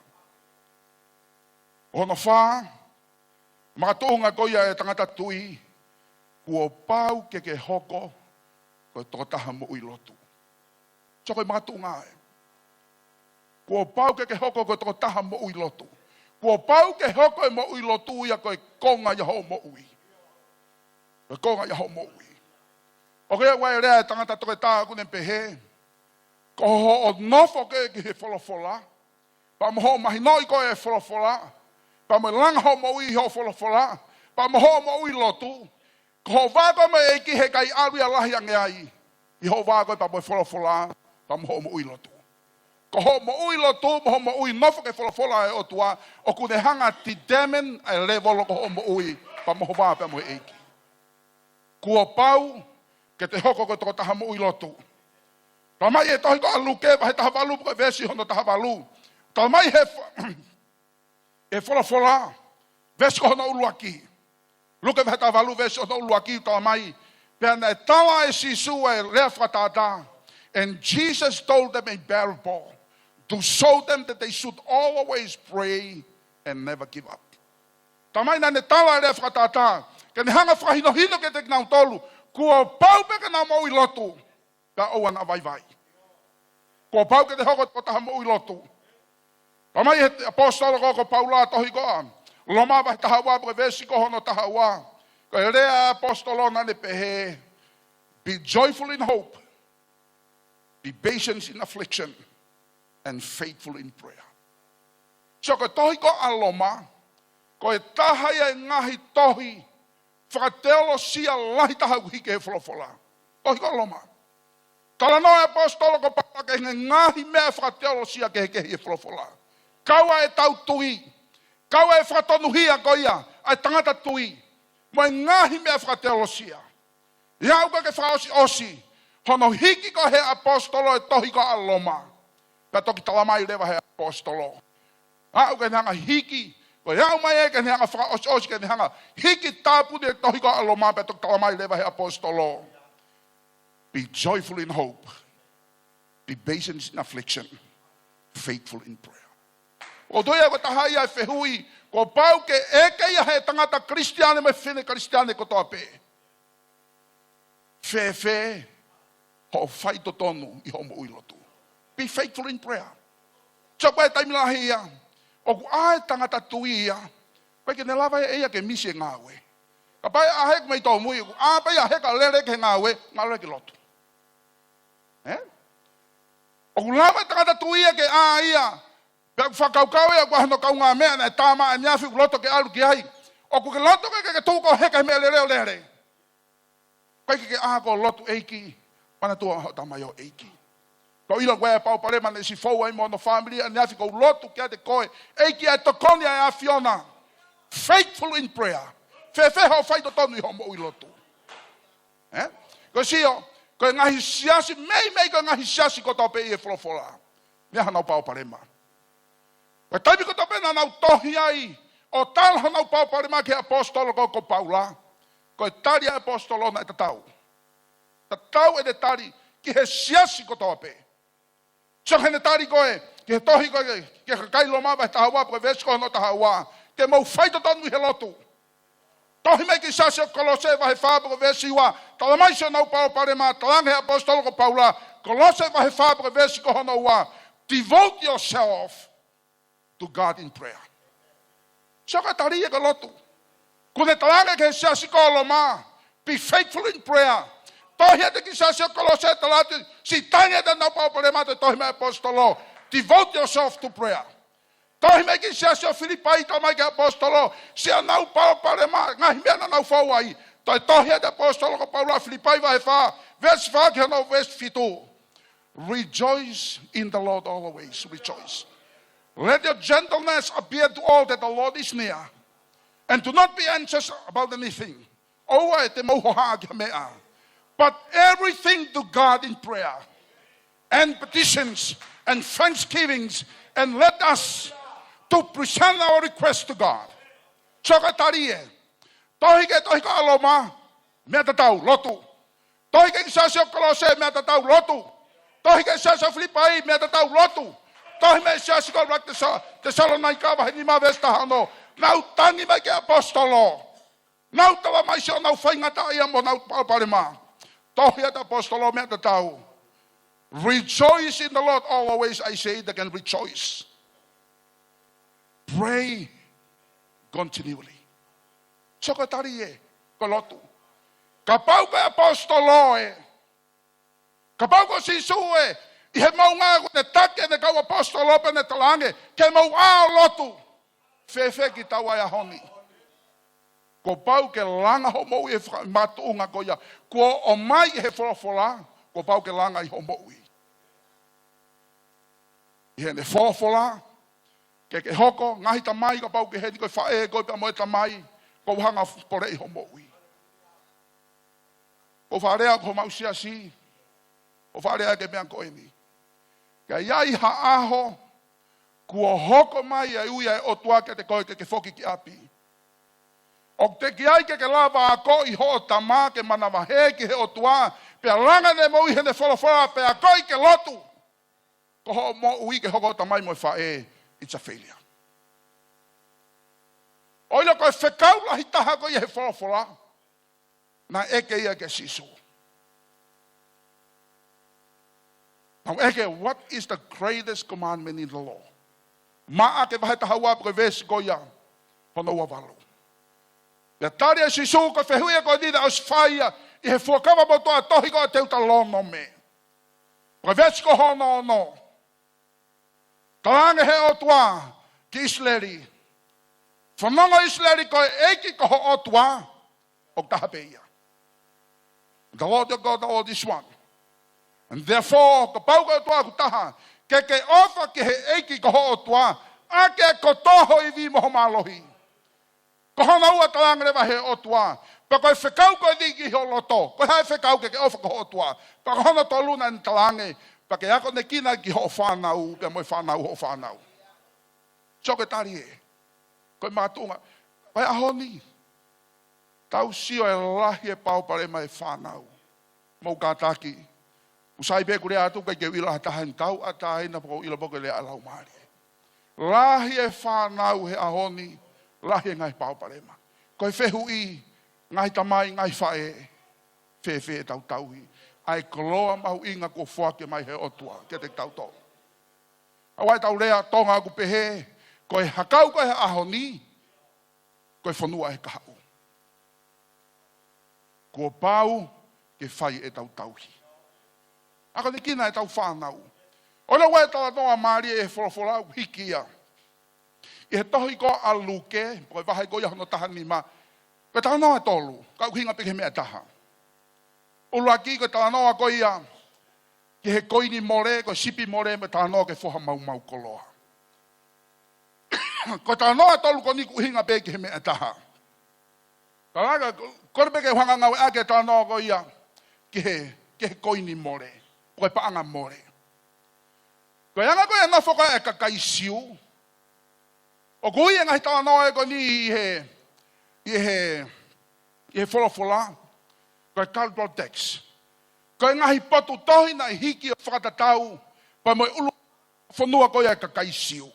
Hono fā, makatuʻunga ko ia ʻa e tangata tui, kuo pau ke ke hoko ko e tokotaha moʻui lotu. So ko e makatuʻunga ē. Kuo pau ke ke hoko ko e tokotaha moʻui lotu. Kuo pau ke hoko e moʻui lotu ia ko e konga ia hoʻo moʻui. Ko e konga ia hoʻo moʻui. ʻOku ʻi ai e lea ʻa e tangata toketā ʻoku ne pehē, ko hoʻo nofo koe ki he folofola, pea mo hoʻo mahinoʻi koe e folofola, pea mo e langa hoʻo moʻui ʻi hoʻo folofola, pea mo hoʻo moʻui lotu, ko hoʻo vā koe mo e ʻEiki he ʻikai ʻalu ia lahi ange ai ʻi hoʻo vā koe pea mo e folofola, pea mo hoʻo moʻui lotu. Ko hoʻo moʻui lotu, mo hoʻo moʻui nofo ki he folofola ʻa e ʻOtua, ʻoku ne hanga ʻo determine ʻa e lēvolo ko hoʻo moʻui, pea mo hoʻo vā pea mo e ʻEiki. Kuo pau ke te hoko ko e tokotaha moʻui lotu. Talamai ʻe he tohi ko ʻa Luke vahe taha valu pea ko e veesi hono taha valu. Talamai he fo-, ʻe he folofola, veesi ko hono ʻuluaki. Luke vahe taha valu veesi hono ʻuluaki, talamai: Pea naʻe tala ʻe Sīsū ʻa e lea fakatātā. And Jesus told them a parable to show them that they should always pray and never give up. Talamai naʻa ne tala e lea fakatātā ke ne hanga ʻo fakahinohino kiate kinautolu, kuo pau pē ke nau moʻui lotu, pea ʻoua naʻa vaivai. Kuo pau ke te hoko ko e tokotaha moʻui lotu. Talamai ʻe he ʻaposetolo ko, ko Paula, tohi ko ʻa Loma vahe taha ua pea ko e veesi ko hono taha ua. Ko e lea ʻa e ʻaposetolo naʻa ne pehē, be joyful in hope, be patient in affliction, and faithful in prayer. So ko e tohi ko ʻa Loma, ko e taha ia e ngaahi tohi fakateolosia lahi taha ʻoku hiki he folofola. Tohi ko ʻa Loma. Talanoa e ʻaposetolo ko Paula ki he ngaahi meʻa fakateolosia kehekehe ʻi he folofola. Kau ai ʻetau tui, kau ai e fakatonuhia ko ia ʻa e tangata tui, mo e ngaahi meʻa fakateolosia. ʻI he aʻu ko ē ke fakaʻosiʻosi hono hiki ko ē he ʻaposetolo e tohi ko ʻa Loma, pea toki talamai leva he ʻaposetolo. Aʻu ke ne hanga ʻo hiki, ko e aʻu mai ē ke ne hanga ʻo fakaʻosiʻosi, ke ne hanga ʻo hiki tāpuni e tohi ko ʻa Loma, pea toki talamai leva he ʻaposetolo, be joyful in hope, be patient in affliction, faithful in prayer. ʻOku ou tui ia ko e taha ia e fehuʻi kuo pau ke ʻeke ia he tangata Kalisitiane mo e fefine Kalisitiane kotoa pē. Fēfē hoʻo faitotonu ʻi hoʻo moʻui lotu? Be faithful in prayer. So ko e taimi lahi ia ʻoku ʻā e tangata tui ia, ʻikai ke ne lava ʻe ia ke misi e ngāue. Kapau ʻe ʻā hake mei tōmui, ʻoku ʻā pē ia he ka lele ki he ngāue, ngalo ia ki lotu. Ē? ʻOku lava e tangata tui ia ke ʻā ia, pea ʻoku fakakaukau ia ʻoku ʻa hono kaungāmeʻa naʻe tā mai ʻaneafi ʻoku loto ke ʻalu ki ai. ʻOku ke loto ke, ke, ke tuʻu koe he ka meʻa lele ʻo lele. ʻIkai ke ke ʻā koe ʻo lotu, ʻEiki, manatua hoʻo tamaioʻeiki. Ko e ʻilo ko e palopalema naʻe ʻosi fou ai mo hono fāmili, ʻaneafi ʻoku ou lotu kiate koe, ʻEiki ʻa e tokoni ʻa e ʻAfiona. Faithful in prayer. Fēfē hoʻo faitotonu ʻi hoʻo moʻui lotu? Ē? Ko e sio, ko e ngaahi siasi, meimei ko e ngaahi siasi kotoa pē ʻi he folofola, meʻa honau palopalema. Ko e taimi kotoa pē naʻa nau tohi ai ʻo tala honau palopalema ki he ʻaposetolo ko, ko Paula, ko e tali ʻa e ʻaposetolo naʻe tatau. Tatau ʻene tali ki he siasi kotoa pē. So ko ʻene tali ko ē ki he tohi ko ē ki he kakai Loma vahe taha ua pea ko e veesi ko hono taha ua, ke mou faitotonu ʻi he lotu. Tohi mai ki he siasi ʻo Kolose vahe fā pea ko e veesi ua, talamai siʻi honau palopalema, talaange he ʻaposetolo ko Paula, Kolose vahe fā pea ko e veesi ko hono ua, devote yourself to God in prayer. So ko e tali ia ko e lotu. Kuo ne talaange ki he siasi ko Loma, be faithful in prayer. Tohi atu ki he siasi ʻo Kolose, tala atu, siʻi tangi atu honau palopalema, toe tohi mai ʻaposetolo, devote yourself to prayer. Tohi mai ki he siasi ʻo Filipai, talamai ki he ʻaposetolo, siʻi honau palopalema, ngaahi meʻa naʻa nau fou ai, toe tohi atu ʻaposetolo ko Paula, Filipai vahe fā, veesi fā ki hono veesi fitu. Rejoice in the Lord always. Rejoice. Let your gentleness appear to all that the Lord is near. And do not be anxious about anything. ʻOua ʻe te mou hohaʻa ki ha meʻa. But everything to God in prayer and petitions and thanksgivings, and let us to present our request to God. So ko e tali ē. Tohi ki he tohi ko ʻa Loma, meʻa tatau, lotu. Tohi ki he siasi ʻo Kolose, meʻa tatau, lotu. Tohi ki he siasi ʻo Filipai, meʻa tatau, lotu. Tohi mai ki he siasi ko Tesa-, Tesalonaika vahe nima veesi taha ono, nau tangi mai ki he ʻaposetolo. Nau talamai siʻonau faingataʻaʻia mo honau palopalema. Tohi atu ʻaposetolo, meʻa tatau. Rejoice in the Lord always. I say it again, rejoice. Pray continually. So ko e tali ē, ko e lotu. Kapau ko e ʻaposetolo ē, kapau ko Sīsū ē, ʻi he moʻunga ʻoku ne taki ʻene kau ʻaposetolo pea ne talaange, ke mou ʻā ʻo lotu, fēfē kitaua he ʻaho ni? Kuo pau ke langa hoʻo moʻui he faka-, makatuʻunga ko ia kuo ʻomai ʻe he folofola, kuo pau ke langa ʻi hoʻo moʻui. ʻI heʻene folofola, ke ke hoko, ngaahi tamai, kapau ʻoku ke heni ko e faʻē koe pea mo e tamai, ʻoku ou hanga ʻo poleʻi hoʻo moʻui. ʻOku ou faʻa lea ki homau siasi, ʻoku ou faʻa lea ki he meʻa ko eni. Ka ʻi ai ha ʻaho, kuo hoko mai ʻa e ui ʻa e ʻOtua kiate koe ke ke foki ki ʻapi. ʻOku teʻeki ai ke ke lava akoʻi hoʻo tama ke manavahē ki he ʻOtua, pea langa ʻene moʻui heʻene folofola, pea akoʻi ke lotu. Ko hoʻo moʻui ke hoko ʻo tamai mo e faʻē, it's a failure. ʻO ʻilo ko e fekau lahi taha ko ia he folofola, naʻe ʻeke ia kia Sīsū. Naʻe ʻeke, what is the greatest commandment in the law? Maʻake vahe taha ua pea ko e veesi ko ia hono ua valu. Pea tali ʻe Sīsū, ko e fehuʻi ko eni naʻe ʻosi fai ia ʻi he Fuakava Motuʻa, tohi ko Teutalōnome. Ko e veesi ko hono ono. Talaange he ʻOtua ki ʻIsileli, fanongo ʻIsileli, ko e ʻEiki ko ho ʻOtua ʻoku taha pē ia. The Lord your God, the Lord is one. And therefore, kapau ko e ʻOtua ʻoku taha, ke ke ʻofa ki he ʻEiki ko ho ʻOtua ʻaki ʻa e kotoa ho ivi mo ho mālohi. Ko hono ua, talaange leva he ʻOtua, pea ko e fekau ko eni ki ho loto. Ko e hā e fekau? Ke ke ʻofa ki ho ʻOtua. Pea ko hono tolu naʻe talaange, pea ke akonekina ki hoʻo fānau, pea mo e fānau hoʻo fānau. Sio ki he tali ē. Ko e makatuʻunga. Ko e ʻaho ni, tau sio e lahi e palopalema e fānau. Mou kātaki. ʻOku sai pē ʻeku lea atu, ʻikai ke u ʻilo ha taha ʻe tauʻatāina pe ko e ʻilo pe ko e lea ʻa e Laumālie. Lahi e fānau he ʻaho ni, lahi e ngaahi palopalema. Ko e fehuʻi, ngaahi tamai, ngaahi faʻē, fēfē ʻetau tauhi ʻa e koloa mahuʻinga kuo foaki mai he ʻOtua kiate kitautolu? ʻA ia ʻetau lea Tonga ʻoku pehē, ko e hakau ko ē he ʻaho ni, ko e fonua he kahaʻu. Kuo pau ke fai ʻetau tauhi. Akonekina ʻetau fānau. ʻOku ʻi ai e talanoa mālie ʻi he folofola ʻoku hiki ia ʻi he tohi ko ia ʻa Luke, ko e vahe ko ia hono taha nima. Ko e talanoa ʻe tolu, ka ʻoku ʻuhinga pē ki he meʻa ʻe taha. ʻUluaki, ko e talanoa ko ia ki he koini mole, ko e sipi mole, mo e talanoa ki he foha maumau koloa. Ko e talanoa ʻe tolu ko eni ʻoku ʻuhinga pē ki he meʻa ʻe taha. Ka laka, ko, kole pē ke u hanga ʻo ngāueʻaki e talanoa ko ia ki he, ki he koini mole, ko e paʻanga mole. Ko e anga ko ia e nofo ko ia e kakai Siu. ʻOku ui e ngaahi talanoa ē ko eni ʻi he, ʻi he, ʻi he folofola, ko e cultural tax. Ko e ngaahi potu tohi naʻe hiki ʻo fakatatau pea mo e ʻulu fonua ko ia e kakai Siu.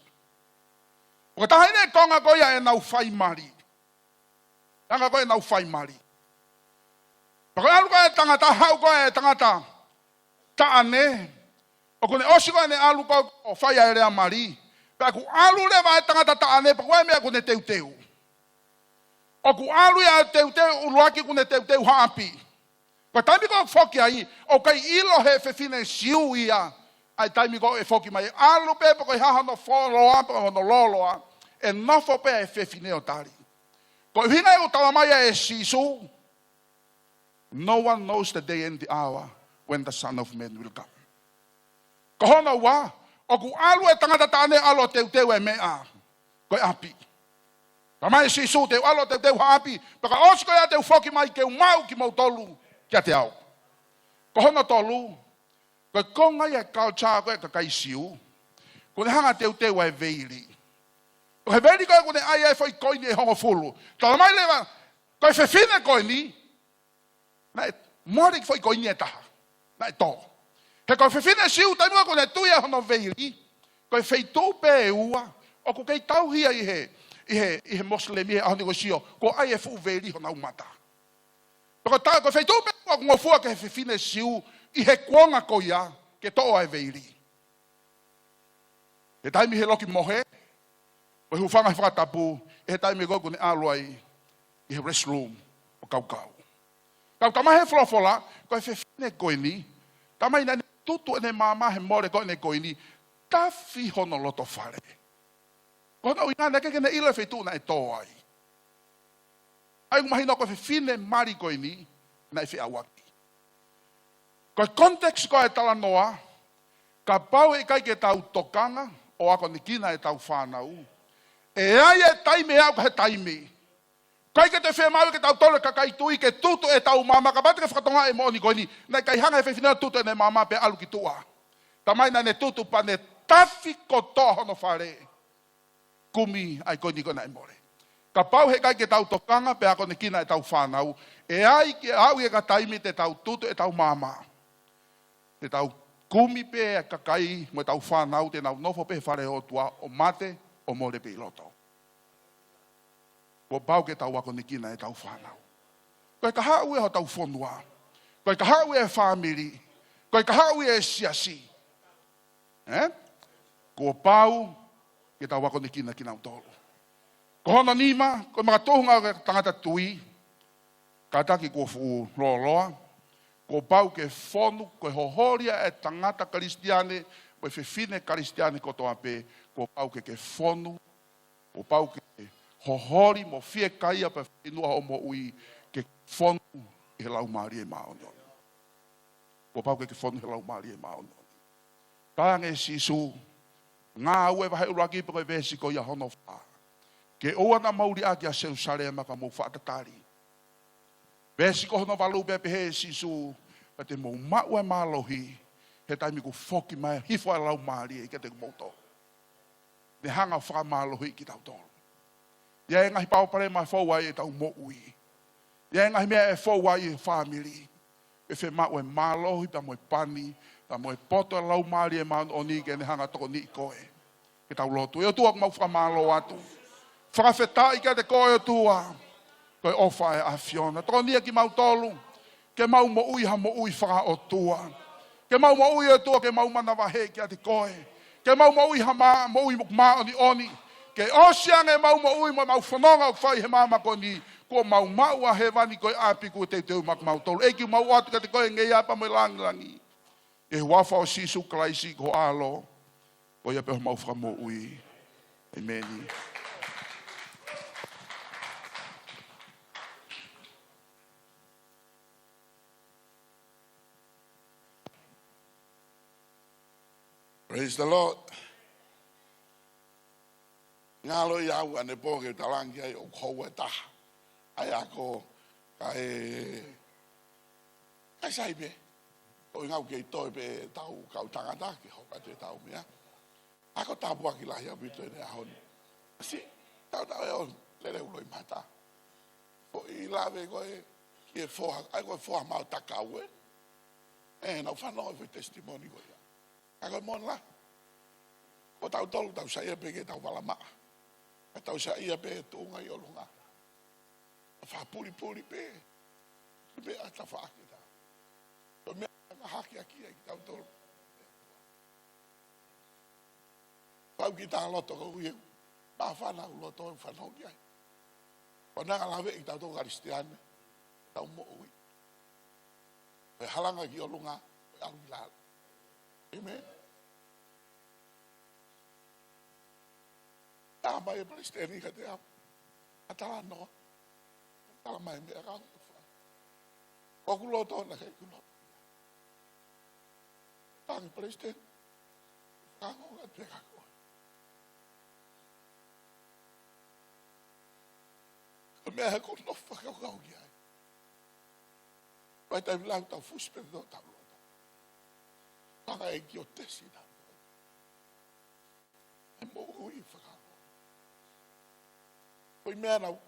Ko e taha eni e konga ko ia ʻenau fai mali. Anga ko ia ʻenau fai mali. Pea ko e ʻalu ko ia e tangata, haʻu ko ia e tangata taʻane, ʻoku ne ʻosi ko ia ʻene ʻalu ko ia ʻo fai ʻa e lea mali. Pea ʻoku ʻalu leva e tangata taʻane, pea ko e meʻa ʻoku ne teuteu. ʻOku ʻalu ia ʻo teuteu, ʻuluaki ʻoku ne teuteu ha ʻapi. Ko e taimi ko ē ʻoku foki ai, ʻoku ʻikai ʻilo he fefine Siu ia ʻa e taimi ko ē ʻe foki mai. ʻAlu pē pe ko e hā hono fuoloa, pe ko hono lōloa, ʻe nofo pē e fefine ʻo tali. Ko e ʻuhinga ia ʻoku talamai ai ʻe Sīsū, "No one knows the day and the hour when the Son of Man will come." Ko hono ua, ʻoku ʻalu e tangata taʻane ʻo ʻalu ʻo teuteu e meʻa, ko e ʻapi. Talamai ʻe Sīsū, "Te u ʻalu ʻo teuteu ha ʻapi, pea ka ʻosi ko ia te u foki mai ke u maʻu kimoutolu kiate au." Ko hono tolu, ko e konga ia e culture ko ia e kakai Siu, ʻoku ne hanga ʻo teuteu ʻa e veili. Ko e veili ko ia ʻoku ne ʻai ai e foʻi koini ʻe hongofulu. Talamai leva, ko e fefine ko eni, naʻe mole e foʻi koini ʻe taha. Naʻe tō. He ko e fefine Siu, taimi ko ē ʻoku ne tui ai hono veili, ko e feituʻu pē ʻe ua ʻoku kei tauhi ai ʻi he, ʻi he, ʻi he Mosilemi he ʻaho ni, ko e Siu, ko e ʻai e fuʻu veili honau mata. Pea ko e ta-, ko e feituʻu pē ʻe ua ʻoku ngofua ki he fefine Siu ʻi he kuonga ko ia ke toʻo ʻa e veili. He taimi he loki mohe, ko e hūfanga he fakatapu, ʻi he taimi ko ē ʻoku ne ʻalu ai ʻi he restroom ʻo kaukau. Tau tamai he folofola, ko e fefine ko eni, tamai naʻa ne tutu ʻene maama he mole ko eni ko eni, tafi hono loto fale. Ko hono ʻuhinga naʻe ʻikai ke ne ʻilo e feituʻu naʻe tō ai. ʻA ia ʻoku mahino ko e fefine mali ko eni, naʻe feʻauaki. Ko e context ko e talanoa, kapau ʻe ʻikai ke tau tokanga ʻo akonekina ʻetau fānau, ʻe ʻi ai e taimi ʻe aʻu ki he taimi ʻikai ke toe fiemaʻu ʻe kitautolu e kakai tui ke tutu ʻetau maama, kapau te ke fakatokangaʻi e moʻoni ko eni, naʻe ʻikai hanga he fefine ʻo tutu ʻene maama pea ʻalu ki tuʻa. Tamai naʻa ne tutu pea ne tafi kotoa hono fale. Kumi ʻa e ko eni ko ē naʻe mole. Kapau he ʻikai ke tau tokanga pea akonekina ʻetau fānau, ʻe ʻi ai ke aʻu ia ki he taimi te tau tutu ʻetau maama, te tau kumi pē e kakai mo ʻetau fānau te nau nofo pē he fale ʻo e ʻOtua ʻo mate ʻo mole pē ʻi loto. Kuo pau ke tau akonekina ʻetau fānau. Ko e kahaʻu ia hotau fonua. Ko e kahaʻu ia e fāmili. Ko e kahaʻu ia e siasi. Ē? Kuo pau ke tau akonekina kinautolu. Ko hono nima, ko e makatuʻunga ʻo e tangata tui, kātaki kuo fuʻu lōloa, kuo pau ke fonu, ko e hoholi ʻa e tangata Kalisitiane, mo e fefine Kalisitiane kotoa pē, kuo pau ke ke fonu, kuo pau ke hoholi mo fiekaia pea fieinua hoʻo moʻui ke fonu ʻi he Laumālie Māʻoniʻoni. Kuo pau ke ke fonu he Laumālie Māʻoniʻoni. Talaange ʻe Sīsū, Ngāue vahe ʻuluaki pea ko e veesi ko ia hono fā, ke ʻoua naʻa mou liʻaki ʻa Selusalema ka mou faʻa tatali. Veesi ko hono valu pea pehē ʻe Sīsū, ka te mou maʻu e mālohi he taimi kuo foki mai hifo ʻa e Laumālie kiate kimoutolu. Ne hanga ʻo fakamālohiʻi kitautolu. ʻI ai e ngaahi palopalema ʻe fou ai ʻetau moʻui. ʻI ai e ngaahi meʻa ʻe fou ai e fāmili. Pea fiemaʻu e mālohi pea mo e pani, pea mo e poto ʻa e Laumālie Māʻoniʻoni ke ne hanga ʻo tokoniʻi koe. Ke tau lotu. ʻE ʻOtua, ʻoku mau fakamālō atu. Fakafetaʻi kiate koe ʻOtua. Ko e ʻofa ʻa e ʻAfiona. Tokoniʻi kimautolu ke mau moʻui ha moʻui fakaʻotua. Ke mau moʻui ʻOtua, ke mau manavahē kiate koe. Ke mau moʻui ha mā-, moʻui māʻoniʻoni. Ke ʻosi ange ʻemau moʻui mo ʻemau fononga ʻoku fai he māmani ko eni, kuo mau maʻu ʻa hēvani ko e ʻapi kuo teuteu maʻa kimautolu. ʻEiki, mau ʻoatu kiate koe e ngeia pea mo e lāngilangi. ʻI he huafa ʻo Sīsū Kalaisi ko ho ʻAlo, ko ia pē homau Fakamoʻui. ʻĒmeni. Praise the Lord. Ngalo ia au ʻanepō ke talaange ai ʻoku houa ʻe taha ʻa e ako, kae, kae sai pē. ʻOku ʻikai ke toe pē ʻetau kau tangata ke hoko atu ʻetau meʻa. Ako tāpuaki lahi ʻaupito ʻi he ʻaho ni. Siʻi tautau ʻe ʻo lele ulo ʻi mata. Foʻi lave ko ē ki he foha, ʻa ia ko e foha maʻu takau ē. ʻE, naʻa ku fanongo he foʻi testimony ko ia. Ka ko e moʻoni lahi. Ko tautolu tau saiʻia pē ke tau vala maʻa. Ka tau saiʻia pē tuʻunga ʻi ʻolunga. Fakapulipuli pē. Pea tafaʻaki ʻetau. Ko e meʻa ʻoku hakeakiʻi ai kitautolu. Pau ki tā loto ko ui. Māfana ʻoku loto ʻoku fanongo ki ai. Ko e anga lave ʻi tautolu Kalisitiane. Tau moʻui. Ko e halanga ki ʻolunga, ko e ʻalu ki lalo. ʻĒmeni. Talamai ʻe Palesiteni kiate au. ʻA talanoa. Talamai meʻa ka u fai. Ko ʻeku loto naʻe ʻikai ko ʻeku loto. Tangi Palesiteni. Ka u ka te ka ko. Ko e meʻa he ko no fakakaukau ki ai. Vai tai lau tau fusi pē tō tau loto. Panga e ki o tesi na. E moʻui fakakaukau. Ko e meʻa naʻa ku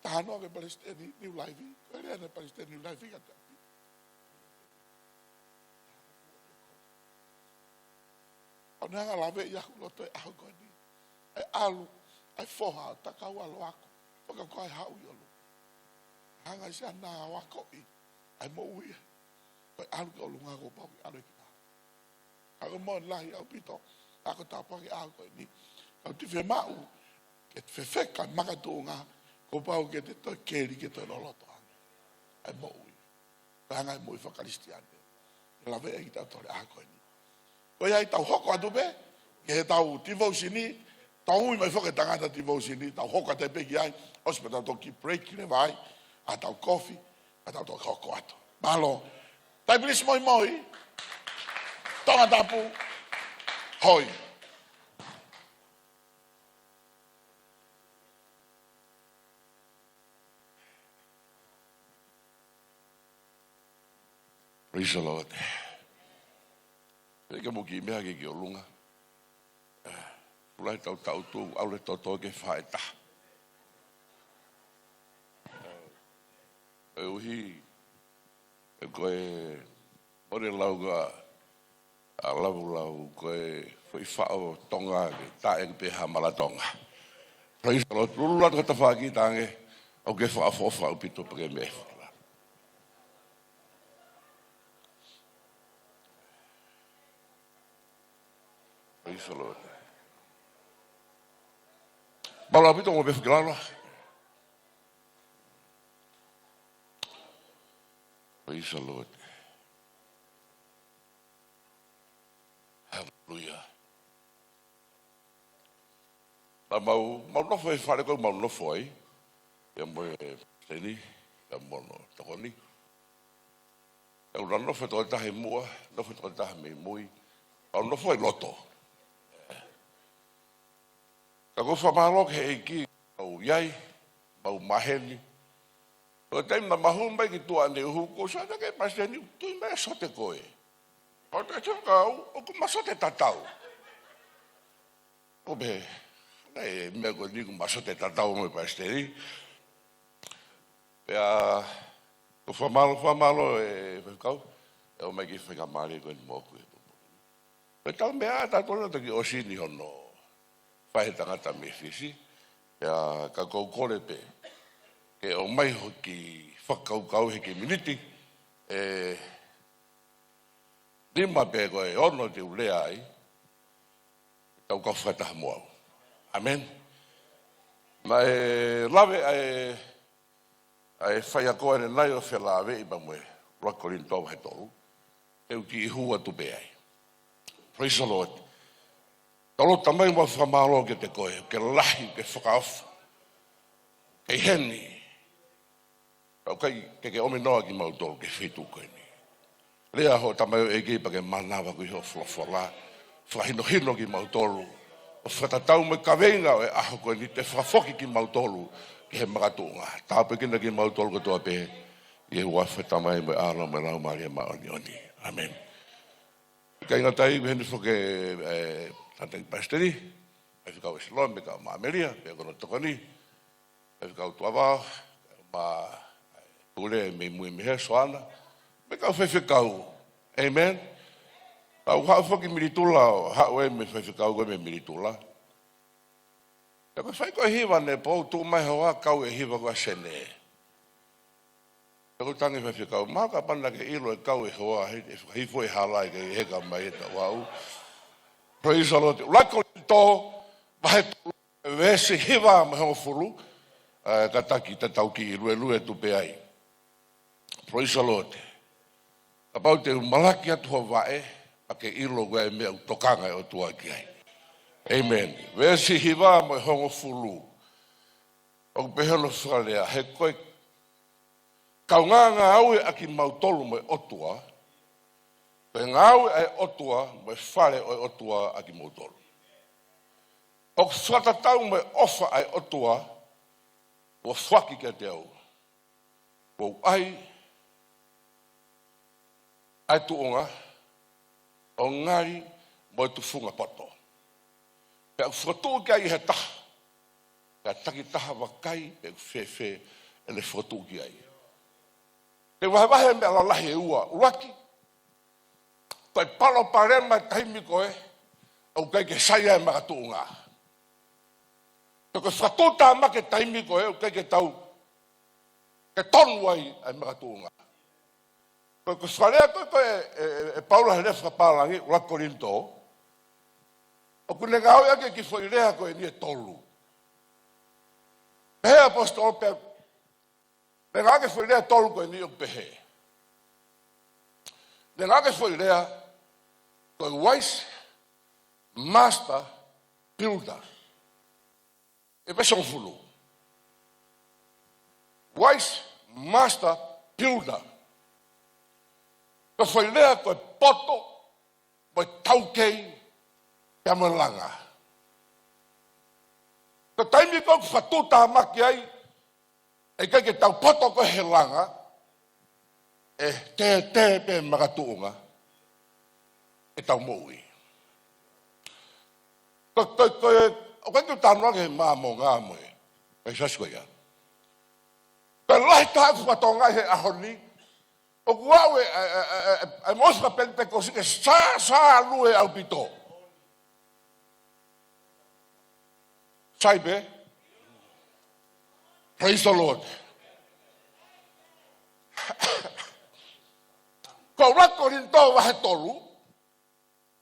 talanoa ki he Palesiteni New Life, ko e lea ʻa e Palesiteni New Life kiate au. ʻOku ne hanga lave ʻi ʻaku loto he ʻaho ko eni. ʻE ʻalu, ʻe foha, takau ʻalu ako. Fakakaukau ʻe haʻu ʻi ʻolunga. Hanga ʻe siana ʻo akoʻi, ʻa e moʻui. Ko e ʻalu ki ʻolunga kuo pau ke ʻalu ki lalo. Ka ko e moʻoni lahi ʻaupito, ako tāpuaki ʻaho ko eni. Ka u ti fiemaʻu, ke fefeka makatuʻunga, kuo pau ke te toe keli ke toe loloto ange. ʻA e moʻui. Ko e anga e moʻui fakakalisitiane. ʻE lave ai kitautolu he ʻaho ko eni. Ko ia ai tau hoko atu pē, ki heʻetau devotion ni, tau ui mai foki e tangata devotion ni, tau hoko atu pē ki ai, ʻosi pea tau toki break leva ai, ʻa ʻetau kofi, pea tau toki hoko atu. Mālō. Taipilisi moimoi, Tongatapu, hoi. Praise the Lord. Pea ke mo ki mea ke ki ʻolunga. Pulai tau tau tu, ʻalu e toto ke fai ta. ʻE uhi, ʻe ko e, ʻo ne lau ka, ʻa Lavulau ko e foʻi faʻo Tonga ke taʻe ke pehē ha mala Tonga. Praise the Lord. Lulu atu ka tafaʻaki tange, ʻoku ke faʻa foʻofa ʻaupito pea ke meʻa. Praise the Lord. Mālō ʻaupito mo pē fakilalo. Praise the Lord. Hallelujah. Naʻa mau, mau nofo he fale ko ē mau nofo ai. Ia mo e seni, ia mo hono tokoni. Ia ʻoku nofo e tokotaha ʻi muʻa, nofo e tokotaha mei mui. Mau nofo ʻi loto. Ka ʻoku ou fakamālō ki he ʻEiki, mau ʻi ai, mau maheni. Ko e taimi naʻa mau hū mai ki tuʻa ʻaneuhu, ko sa ta ke paseni, tui mai ʻa Sote ko ē. ʻO te tau kau, ʻoku ma Sote tatau. ʻO pehē, ʻe, meʻa ko eni ʻoku ma Sote tatau mo e pasiteli. Pea, ʻoku ou fakamālō, fakamālō e faifekau, ʻe ʻomai ki he faingamālie ko eni moʻoku e popo. Pea tau meʻa, tautolu naʻa toki ʻosi ni hono fai he tangata mei Fisi. Pea, ka ʻoku ou kole pē, ke ʻomai hoʻo kiʻi fakakaukau he kiʻi miniti, ʻe, nima pe ko e ono te u lea ai, tau kau fakataha mo au. ʻĒmeni. Naʻe lave ʻa e, ʻa e faiako ʻanenai ʻo felāveʻi pea mo e ʻuluaki Kolinitō vahe tolu. Te u kiʻi hū atu pē ai. Praise the Lord. Tau lotu. Tamai, mau fakamālō kiate koe, ke lahi, ke fakaofo. Ke ʻi heni. Ka ʻoku ʻikai ke ke ʻomai noa kimautolu ki he feituʻu ko eni. Lea hoʻo tamaioʻeiki pea ke mānava ʻaki hoʻo folofola. Fakahinohino kimautolu. ʻO fakatatau mo e kaveinga ʻo e ʻaho ko eni, te fakafoki kimautolu ki he makatuʻunga. Tāpuekina kimautolu kotoa pē. ʻI he huafa ʻo e Tamai mo e ʻAlo mo e Laumālie Māʻoniʻoni. ʻĀmeni. Kāinga, tau ʻi heni foki, ʻe, Tangataʻeiki Pasiteli, Faifekau ʻEsiloni, mo e kau Māmelia, pea ko hono tokoni, Faifekau Tuʻavao, mo e pule mei mui mei he Soana, mo e kau faifekau. ʻĒmeni. Tau haʻu foki Militula, haʻu e mei faifekau ko ē mei Militula. Pea ko e fai ko ē hiva ne pō tuʻu mai hoa kau e hiva ko ē ʻa Sene. Pea ko e tangi faifekau, mahalo kapau naʻa ke ʻilo e kau e hoa, he, he, he foʻi hala ʻe kei heka mai he tau au. Praise the Lord. ʻUluaki Kolinitō, vahe tolu, veesi hiva mo e hongofulu, ʻa, kātaki te tau kiʻi luelue atu pē ai. Praise the Lord. Kapau te u malaki atu ho vaʻe, pea ke ʻilo ko e meʻa ʻoku tokanga e ʻOtua ki ai. ʻĒmeni. Veesi hiva mo e hongofulu. ʻOku pehē hono fakalea, he ko e kaungā ngāue ʻa kimautolu mo e ʻOtua, ko e ngāue ʻa e ʻOtua mo e fale ʻo e ʻOtua ʻa kimautolu. ʻOku fakatatau mo e ʻofa ʻa e ʻOtua, ʻoku foaki kiate au. Kuo u ʻai ʻa e tuʻunga, ʻo ngali mo e tufunga poto. Pea ʻoku fokotuʻu ki ai ʻe ha taha, pea takitaha vakai pe ʻoku fēfē ʻene fokotuʻu ki ai. Te u vahevahe meʻa lalahi ʻe ua. ʻUluaki, ko e palopalema e taimi ko ē ʻoku ʻikai ke sai ai e makatuʻunga. Pe ko e fakatuʻutāmaki e taimi ko ē ʻoku ʻikai ke tau, ke tonu ai ʻa e makatuʻunga. Ko e, ko e fakalea ko ē, ko ē, ʻe, ʻe, ʻe Paula he lea fakapālangi, ʻuluaki Kolinitō, ʻoku ne ngāueʻaki e kiʻi foʻi lea ko eni ʻe tolu. Pehē ʻe he ʻaposetolo pea, pea ngāueʻaki e foʻi lea ʻe tolu ko eni ʻo pehē. Pea ʻoku ʻi ai e foʻi lea, ko e wise master builder. ʻE veesi hongofulu. Wise master builder. Ko e foʻi lea ko e poto, mo e taukei, pea mo e langa. Ko e taimi ko ē ʻoku fakatuʻutāmaki ai, ʻe ʻikai ke tau poto ko ē he langa, ʻe tētē pē makatuʻunga ʻetau moʻui. Ko, ko, ko e, ʻoku ʻikai ke u talanoa ki he Māmonga mo e, ʻa e siasi ko ia. Ko e lahi taha ʻoku fakatokangaʻi he ʻaho ni, ʻoku ʻi ai e, e, e, e, e moʻui faka-Penitekosi ke sāsālue ʻaupito. Sai pē? Praise the Lord. Ko ʻUluaki Kolinitō vahe tolu,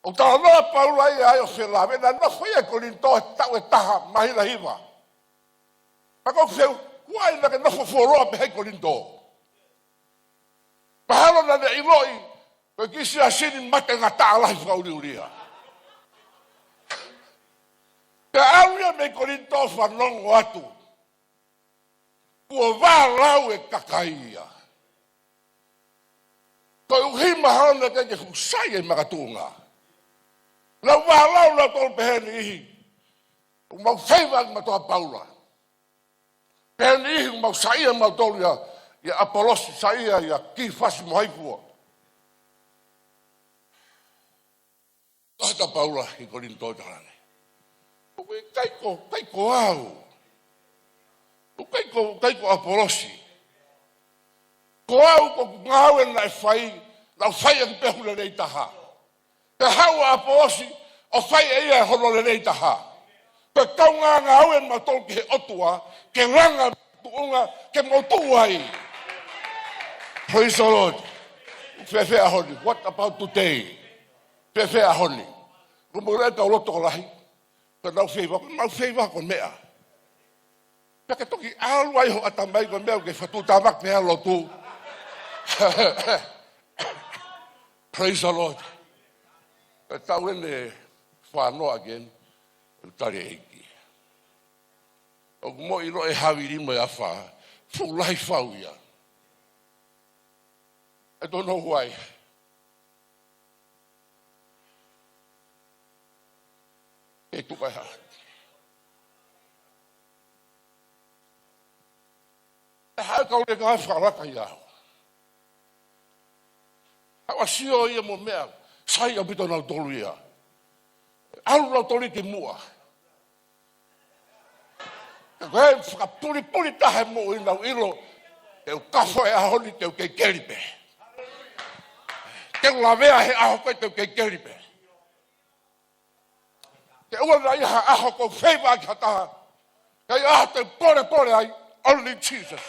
ʻoku talanoa ʻa Paula ia ai ʻo felāveʻi, naʻe nofo ia ʻi Kolinitō he taʻu ʻe taha mei he hiva. Pea ko e fehuʻi, ko hai naʻa ke nofo fuoloa pē he Kolinitō? Mahalo naʻa ne ʻiloʻi ko e kiʻi siasi ni mate ngataʻa lahi fakaʻuliʻulia. Pea ʻalu ia mei Kolinitō fanongo atu kuo vālau e kakai ia. Koeʻuhi mahalo naʻe ʻikai ke fuʻu sai e makatuʻunga. Nau vālau, nau tolu pehē ʻe niʻihi, ʻoku mau feiva ʻa e mātuʻa Paula. Pehē ʻe niʻihi ʻoku mau saiʻia mautolu ʻia, ʻia ʻApolosi, saiʻia ʻia Kifasi mo hai fua. Tohi ʻa Paula ʻi Kolinitō, talaange, ʻoku ʻikai ko, ʻikai ko au. ʻOku ʻikai ko, ʻikai ko ʻApolosi. Ko au ko ʻeku ngāue naʻe fai, naʻá ku fai ʻaki pē hoku lelei taha. Pea haʻu ʻa ʻApolosi ʻo fai ʻe ia hono lelei taha. Pea kaungā ngāue mautolu ki he ʻOtua, ke langa tuʻunga ke mau tuʻu ai. Praise the Lord. Fēfē ʻaho ni? What about today? Fēfē ʻaho ni? Ko e moʻui ʻa e kau loto lahi. Ko ʻenau feiva, ko ʻemau feiva ko e meʻa. Pea ke toki ʻalu ai ho ʻatamai ko e meʻa ʻoku ke fakatuʻutāmaki pē he lotu. Praise the Lord. Ko e taʻu eni ʻe fā noa again, ʻe tali ʻe he ʻEiki. ʻOku mou ʻilo ʻe Havili mo e afā, fuʻu lahi fau ia. I don't know why. ʻE tuka e hā. ʻE haʻu e kau leka ʻo fakalaka ʻiate au. Haʻu ʻo sio ia mo e meʻa, sai ʻaupito nautolu ia. ʻAlu nautolu ki muʻa. Ko e fakapulipuli taha e moʻui, nau ʻilo, te u kafo he ʻaho ni, te u kei keli pē. Te u lavea he ʻaho ko ē, te u kei keli pē. Ke ʻoua naʻa ʻi ai ha ʻaho ʻoku ou feiva ʻaki ha taha. Ka ʻi ai ha ʻaho te u polepole ai, only Jesus.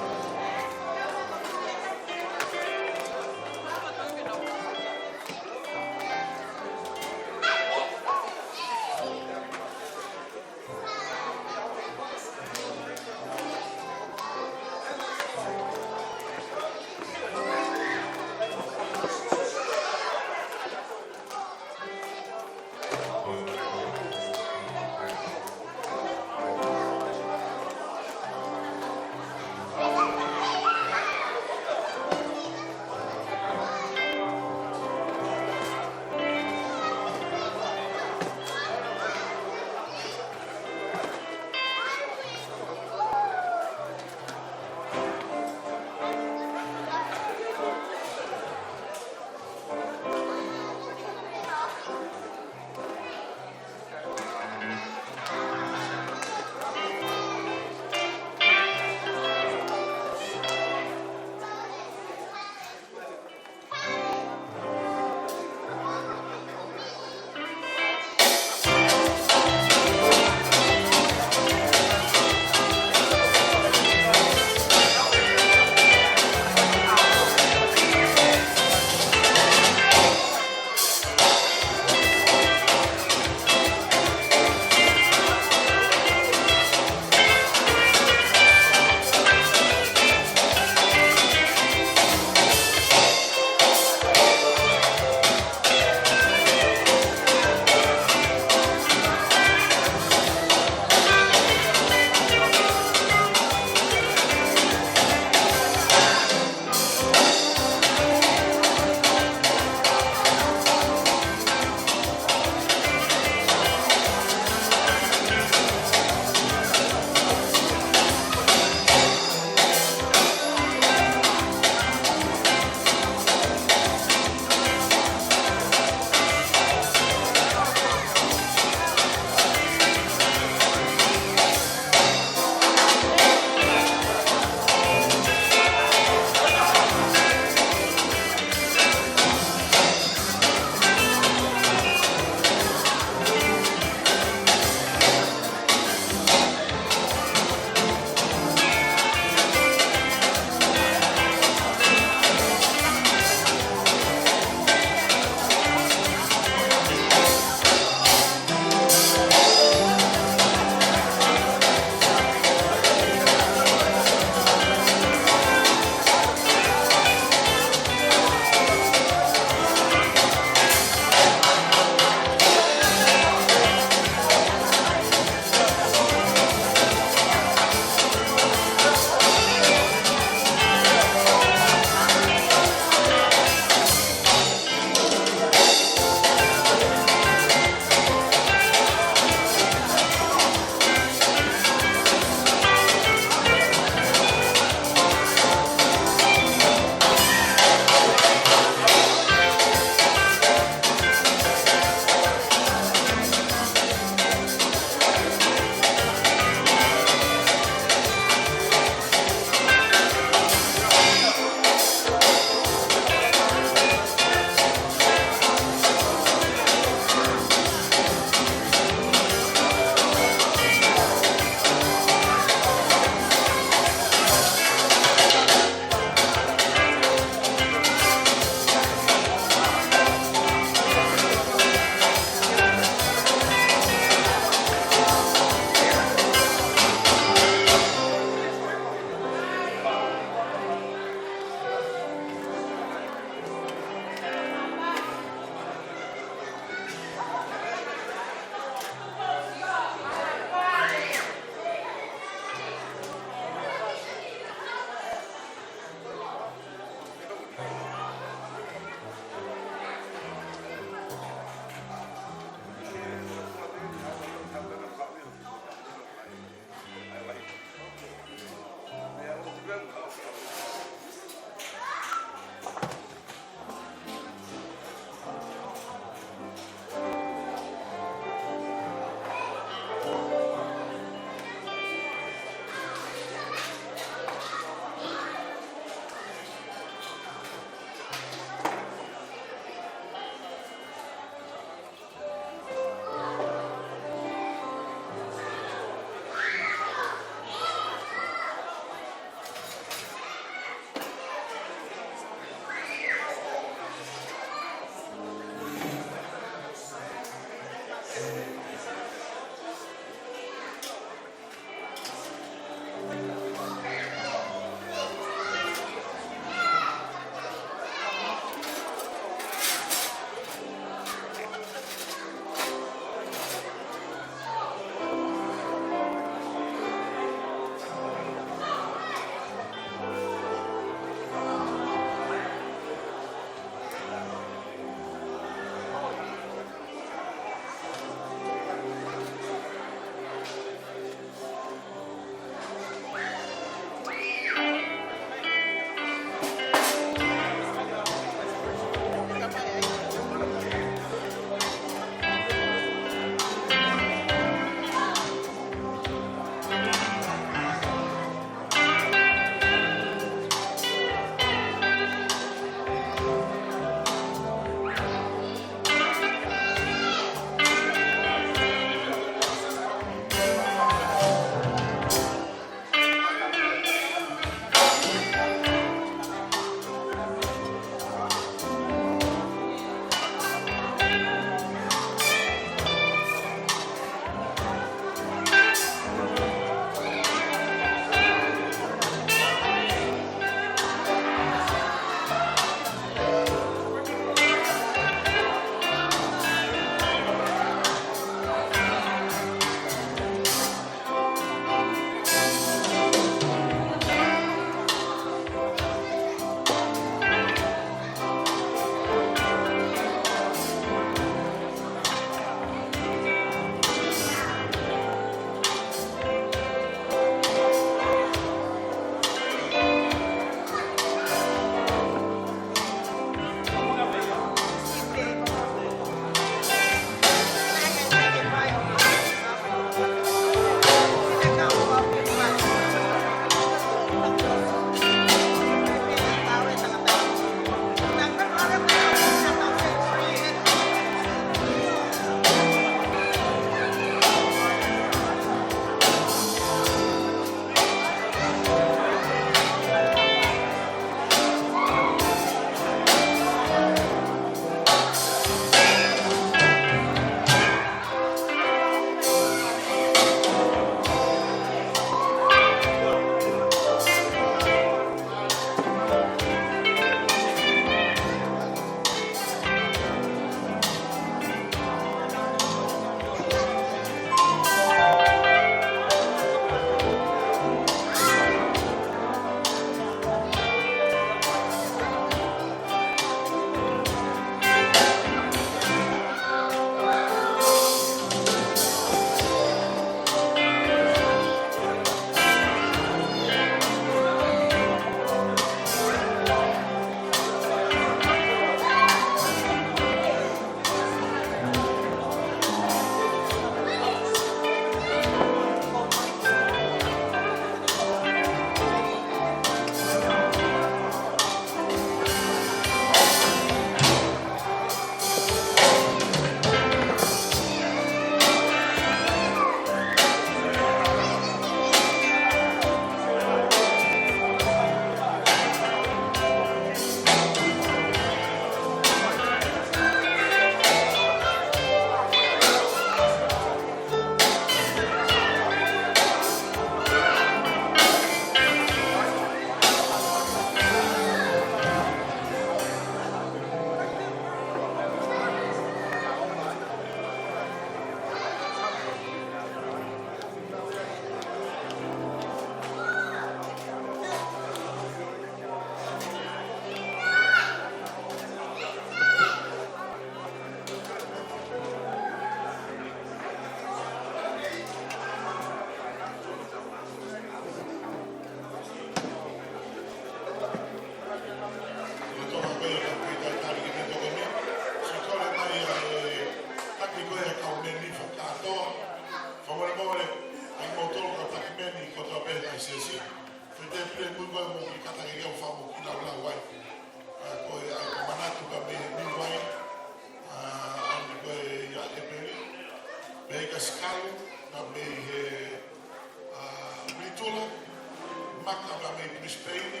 Sipeini,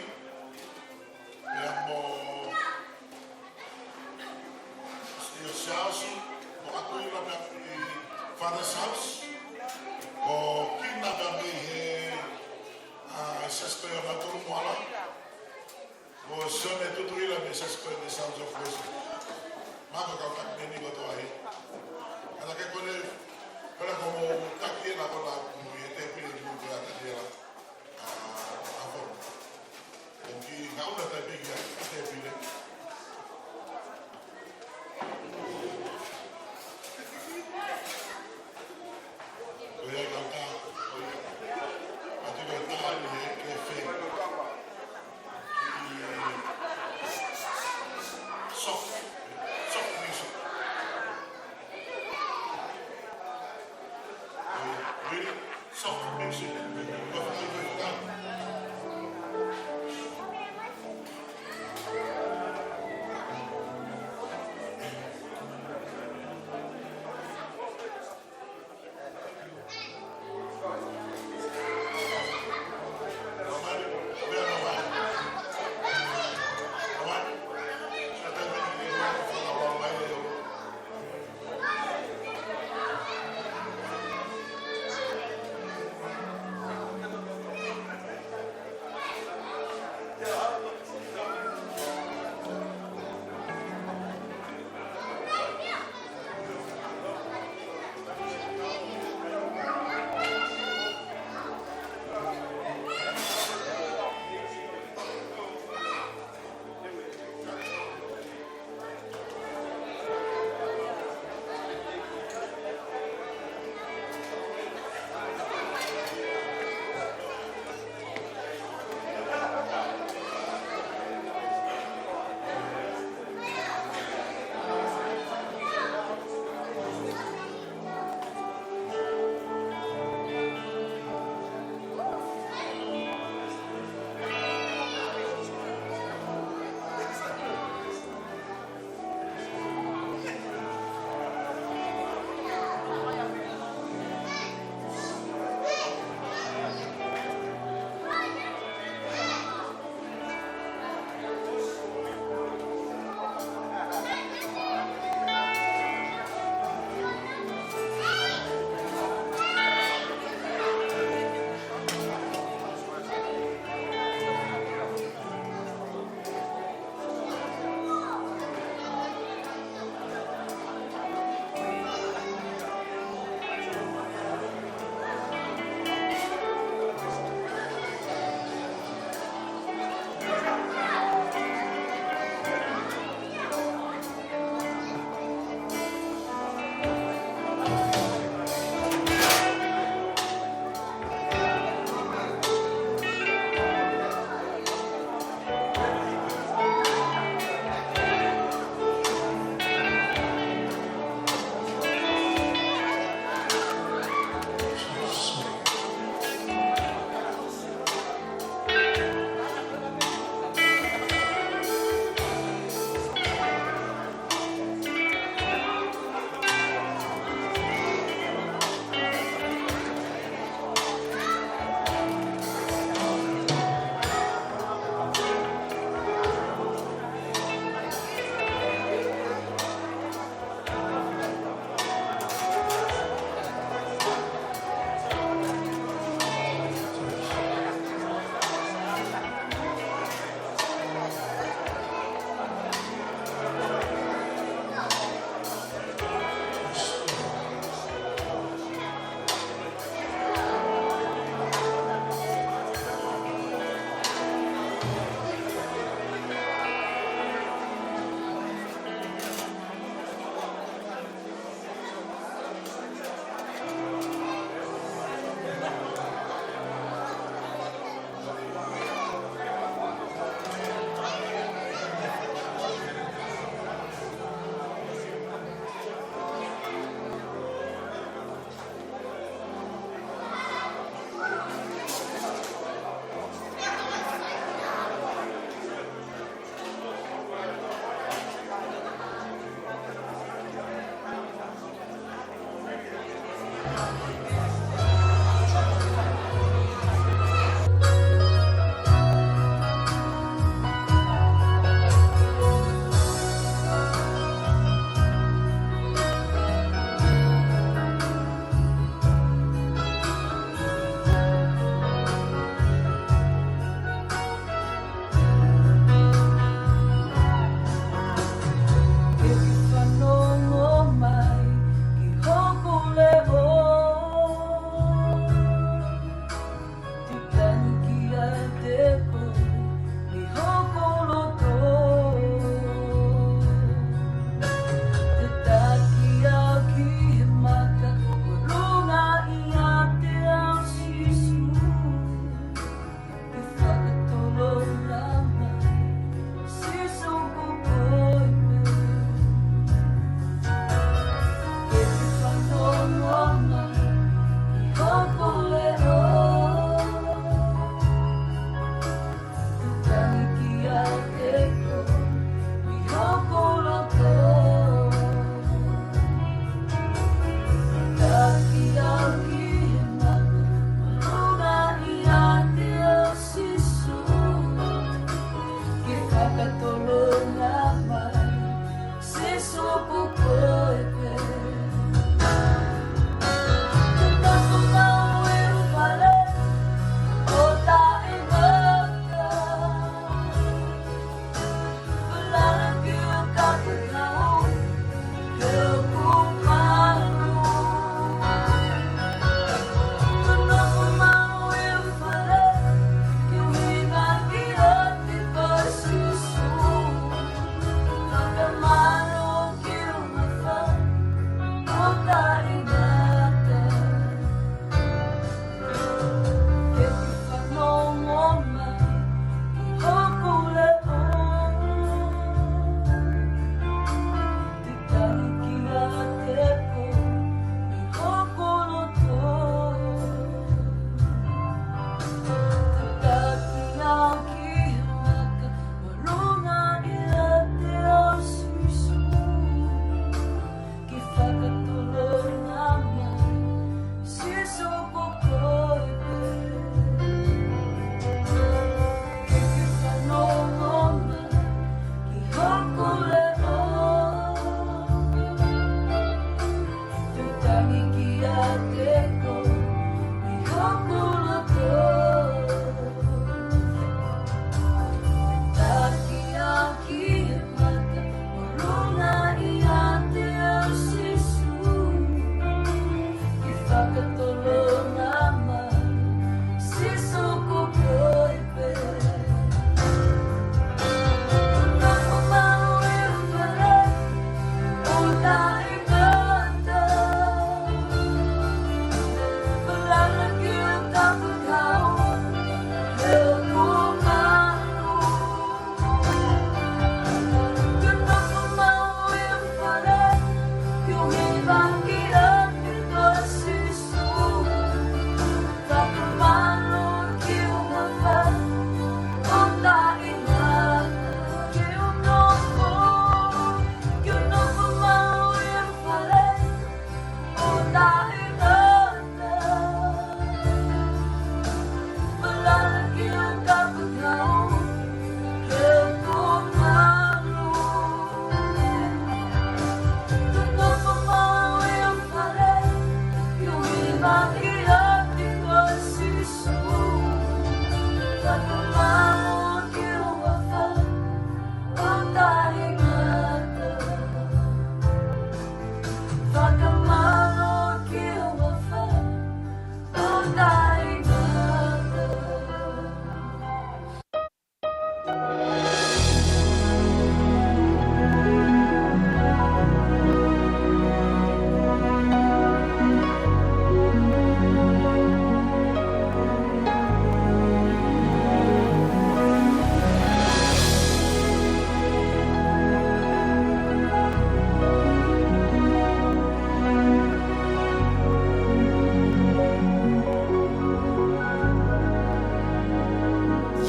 pea mo Siaosi, mo ʻAtuila pea ʻi Father's House, ko Kina pea mei he, ʻa, Siasi ko ia ʻa Tolu Moala, ko Sione Tutuila mei he Siasi ko ia ʻa Sounds of Worship. Mālō kau taki meni kotoa ai. Ala ke kole, kole ko mo taki ela ko la mo e tēpile mo ko la taki ela. Soft, soft music. Soft music.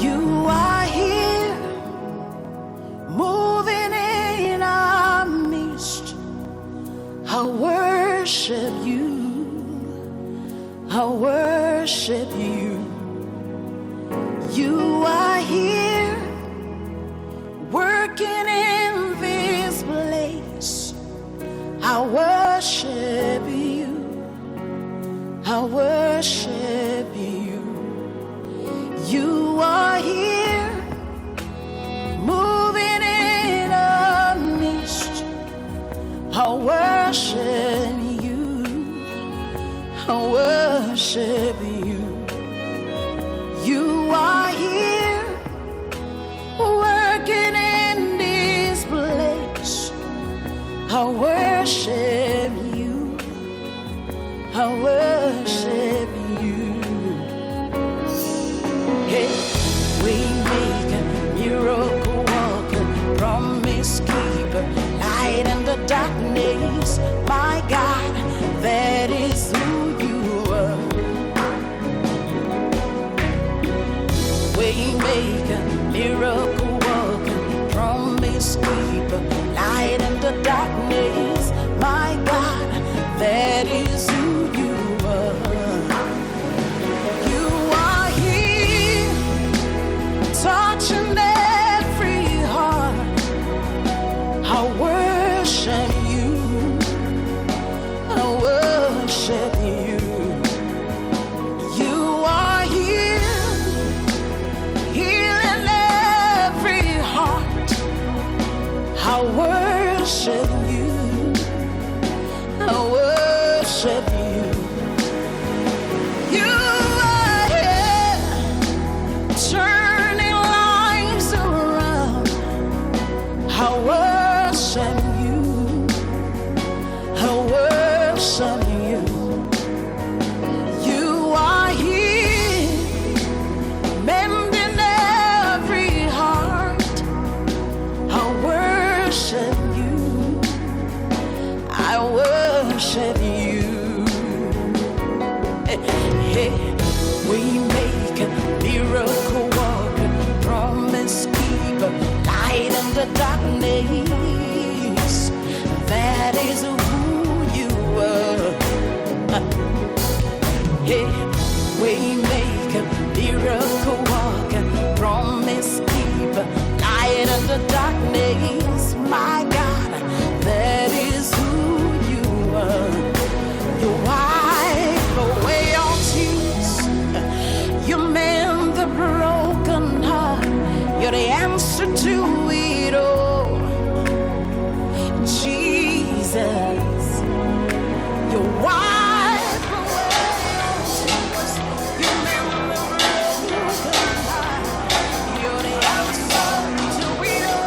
You are here, moving in our midst. I worship you. I worship you. You are here, working in this place. I worship you. I worship you. You are here, moving in our midst. I worship you. I worship you. You are here, working in this place. I worship you. I worship you. Hey, way maker, miracle worker, promise keeper, light in the darkness. My God, that is who you are. Way maker, miracle worker, promise keeper, light in the darkness. My God, that is who you are. You are here, touching every heart. I worship I worship you. Hey, hey, we make a miracle worker, promise keeper, light in the darkness. That is who you are. Hey, we make a miracle worker, promise keeper, light in the darkness. My God, that is who you are. You wipe away all tears. You mend the broken heart. You're the answer to it all. Jesus, you wipe away all tears. You mend the broken heart. You're the answer to it all.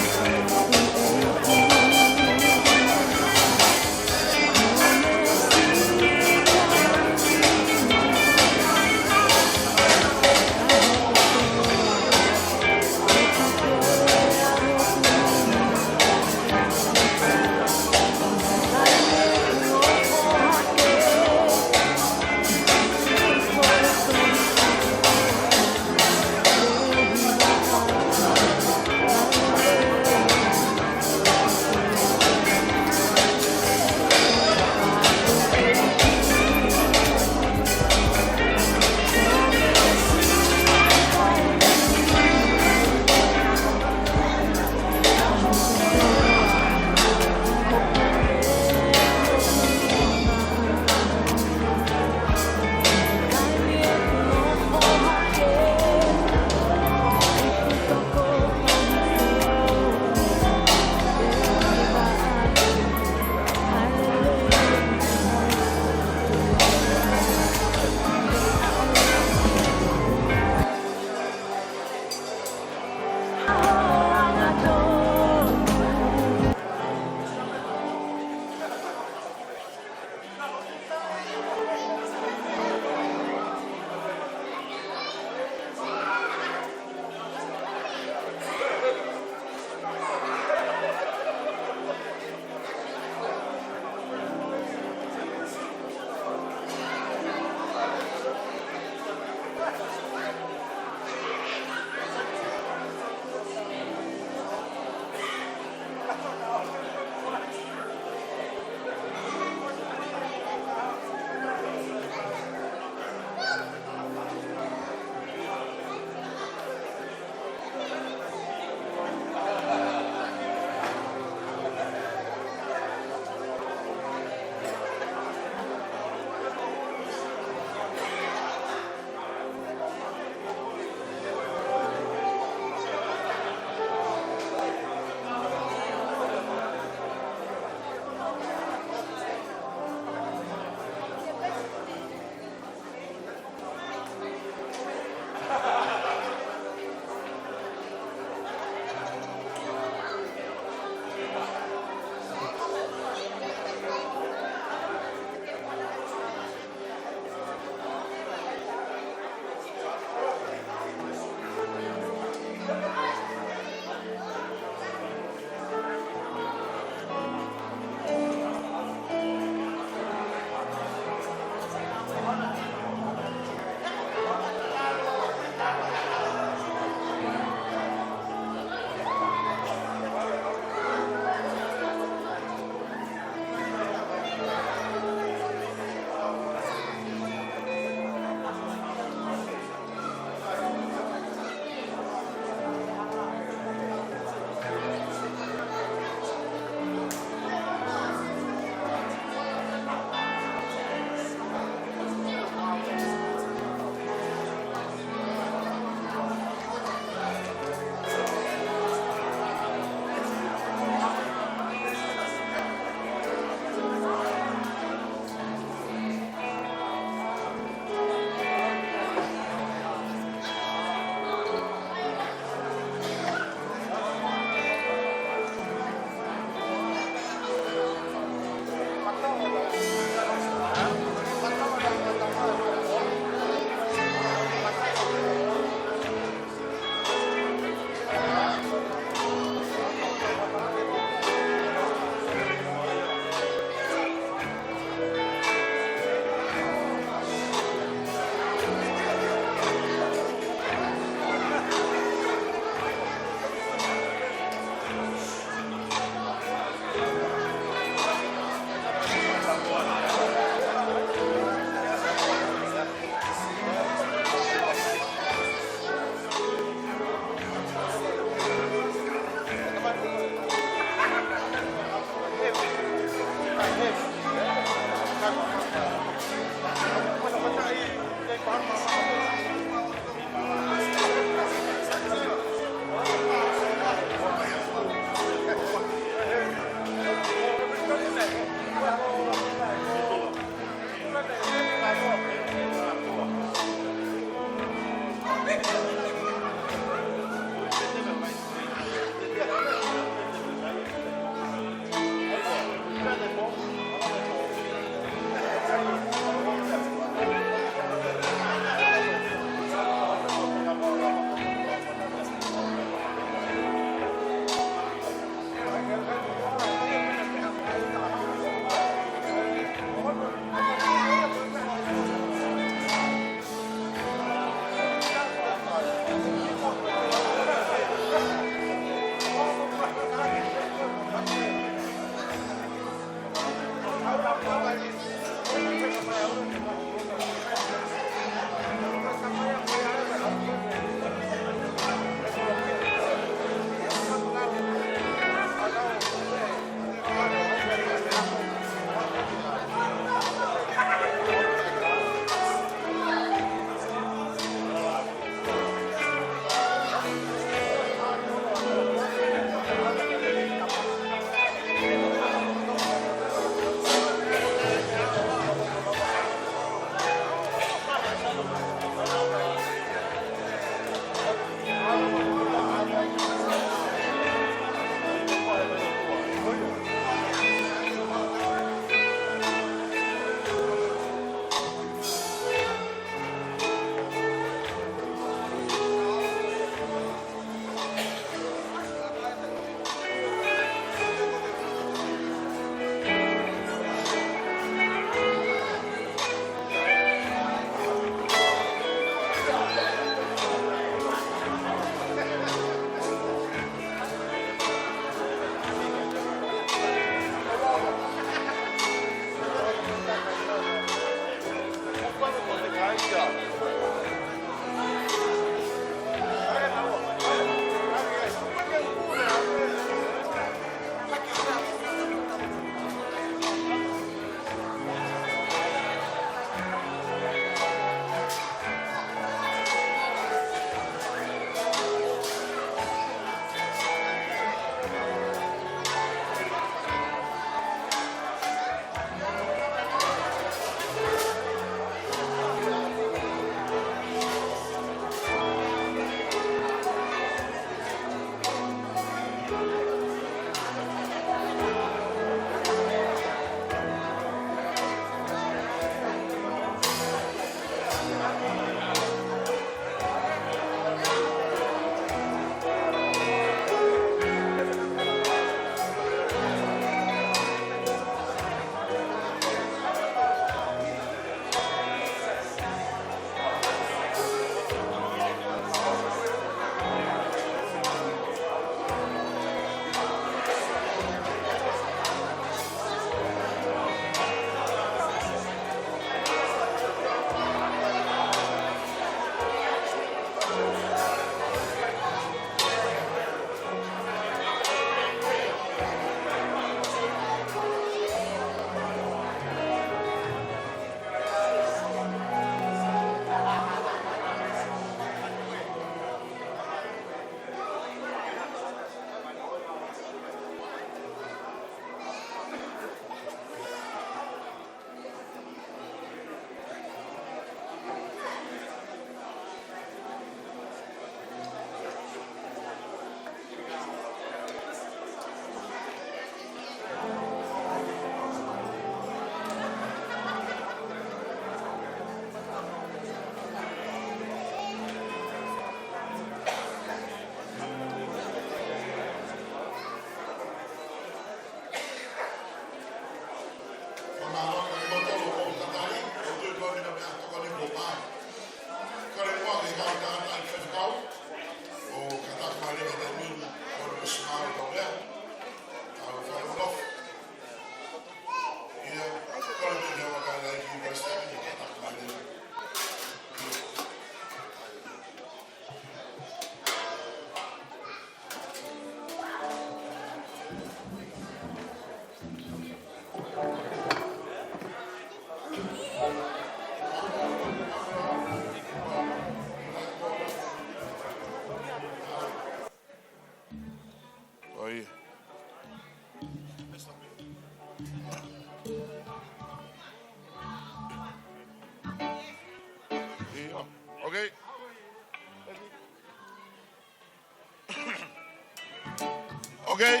Okei,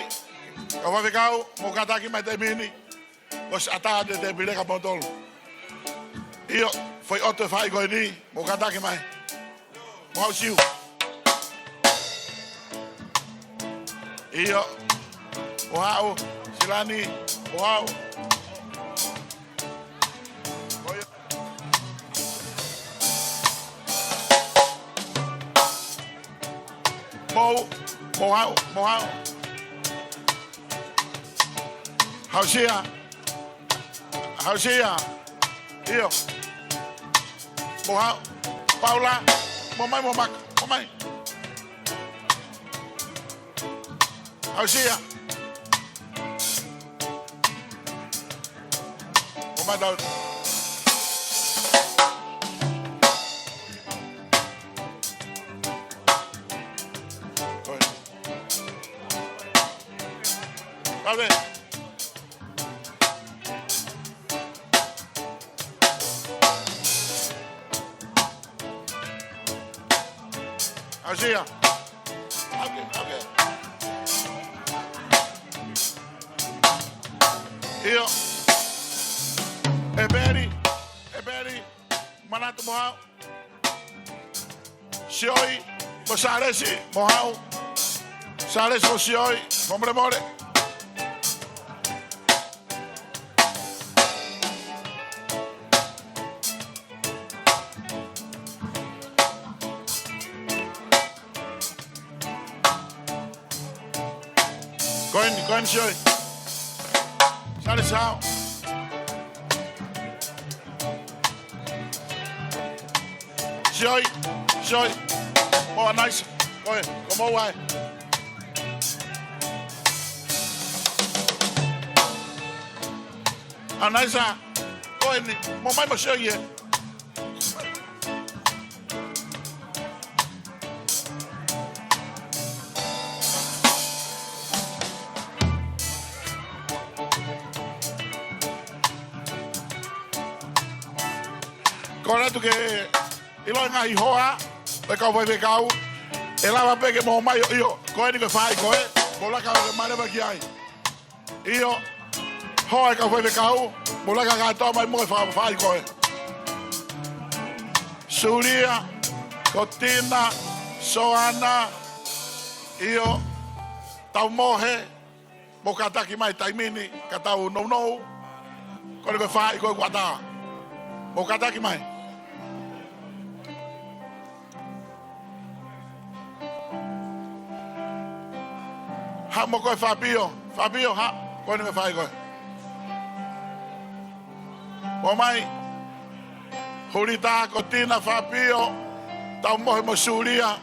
kau faifekau, mou kātaki mai taimi ni. Ko e ʻatā atu e tēpile kia moutolu. ʻIo, foʻi ʻotu e fai ko eni, mou kātaki mai. Mou haʻu Siu. ʻIo. Mou haʻu, Silani, mou haʻu. Mou, mou haʻu, mou haʻu. Haʻu Sia. Haʻu Sia. ʻIo. Mou haʻu. Paula. Mou mai, mou maka. Mou mai. Haʻu Sia. Mou mai tau. Kave. Haʻu Sia. Okay, okay. ʻIo. ʻEpeli. ʻEpeli. Manatu mou haʻu. Sioi, mo Sālesi, mou haʻu. Sālesi mo Sioi, mou molemole. Ko eni, ko eni Sioi. Sālesi haʻu. Sioi, Sioi. Mo ʻAnaisa. Ko e, ko mou ai. ʻAnaisa. Ko eni, mou mai mo Sioi ē. Kole atu ke ʻilo e ngaahi hoa ʻo e kau faifekau. ʻE lava pē ke mou mai ʻo ʻio. Ko eni ko e fai ko ē. Mou laka ke maleva ki ai. ʻIo, hoa e kau faifekau, mou laka kātoa mai mo e fai ko ē. Sulia, Kotina, Soana, ʻio, Taumohe, mou kātaki mai taimi ni, ka tau nounou, ko eni ko e fai ko ē kuo ʻatā. Mou kātaki mai. Haʻu mo koe Fapio. Fapio, haʻu. Ko eni ko e fai ko ē. Mou mai. Hulita, Kotina, Fapio. Taumohe mo Sulia.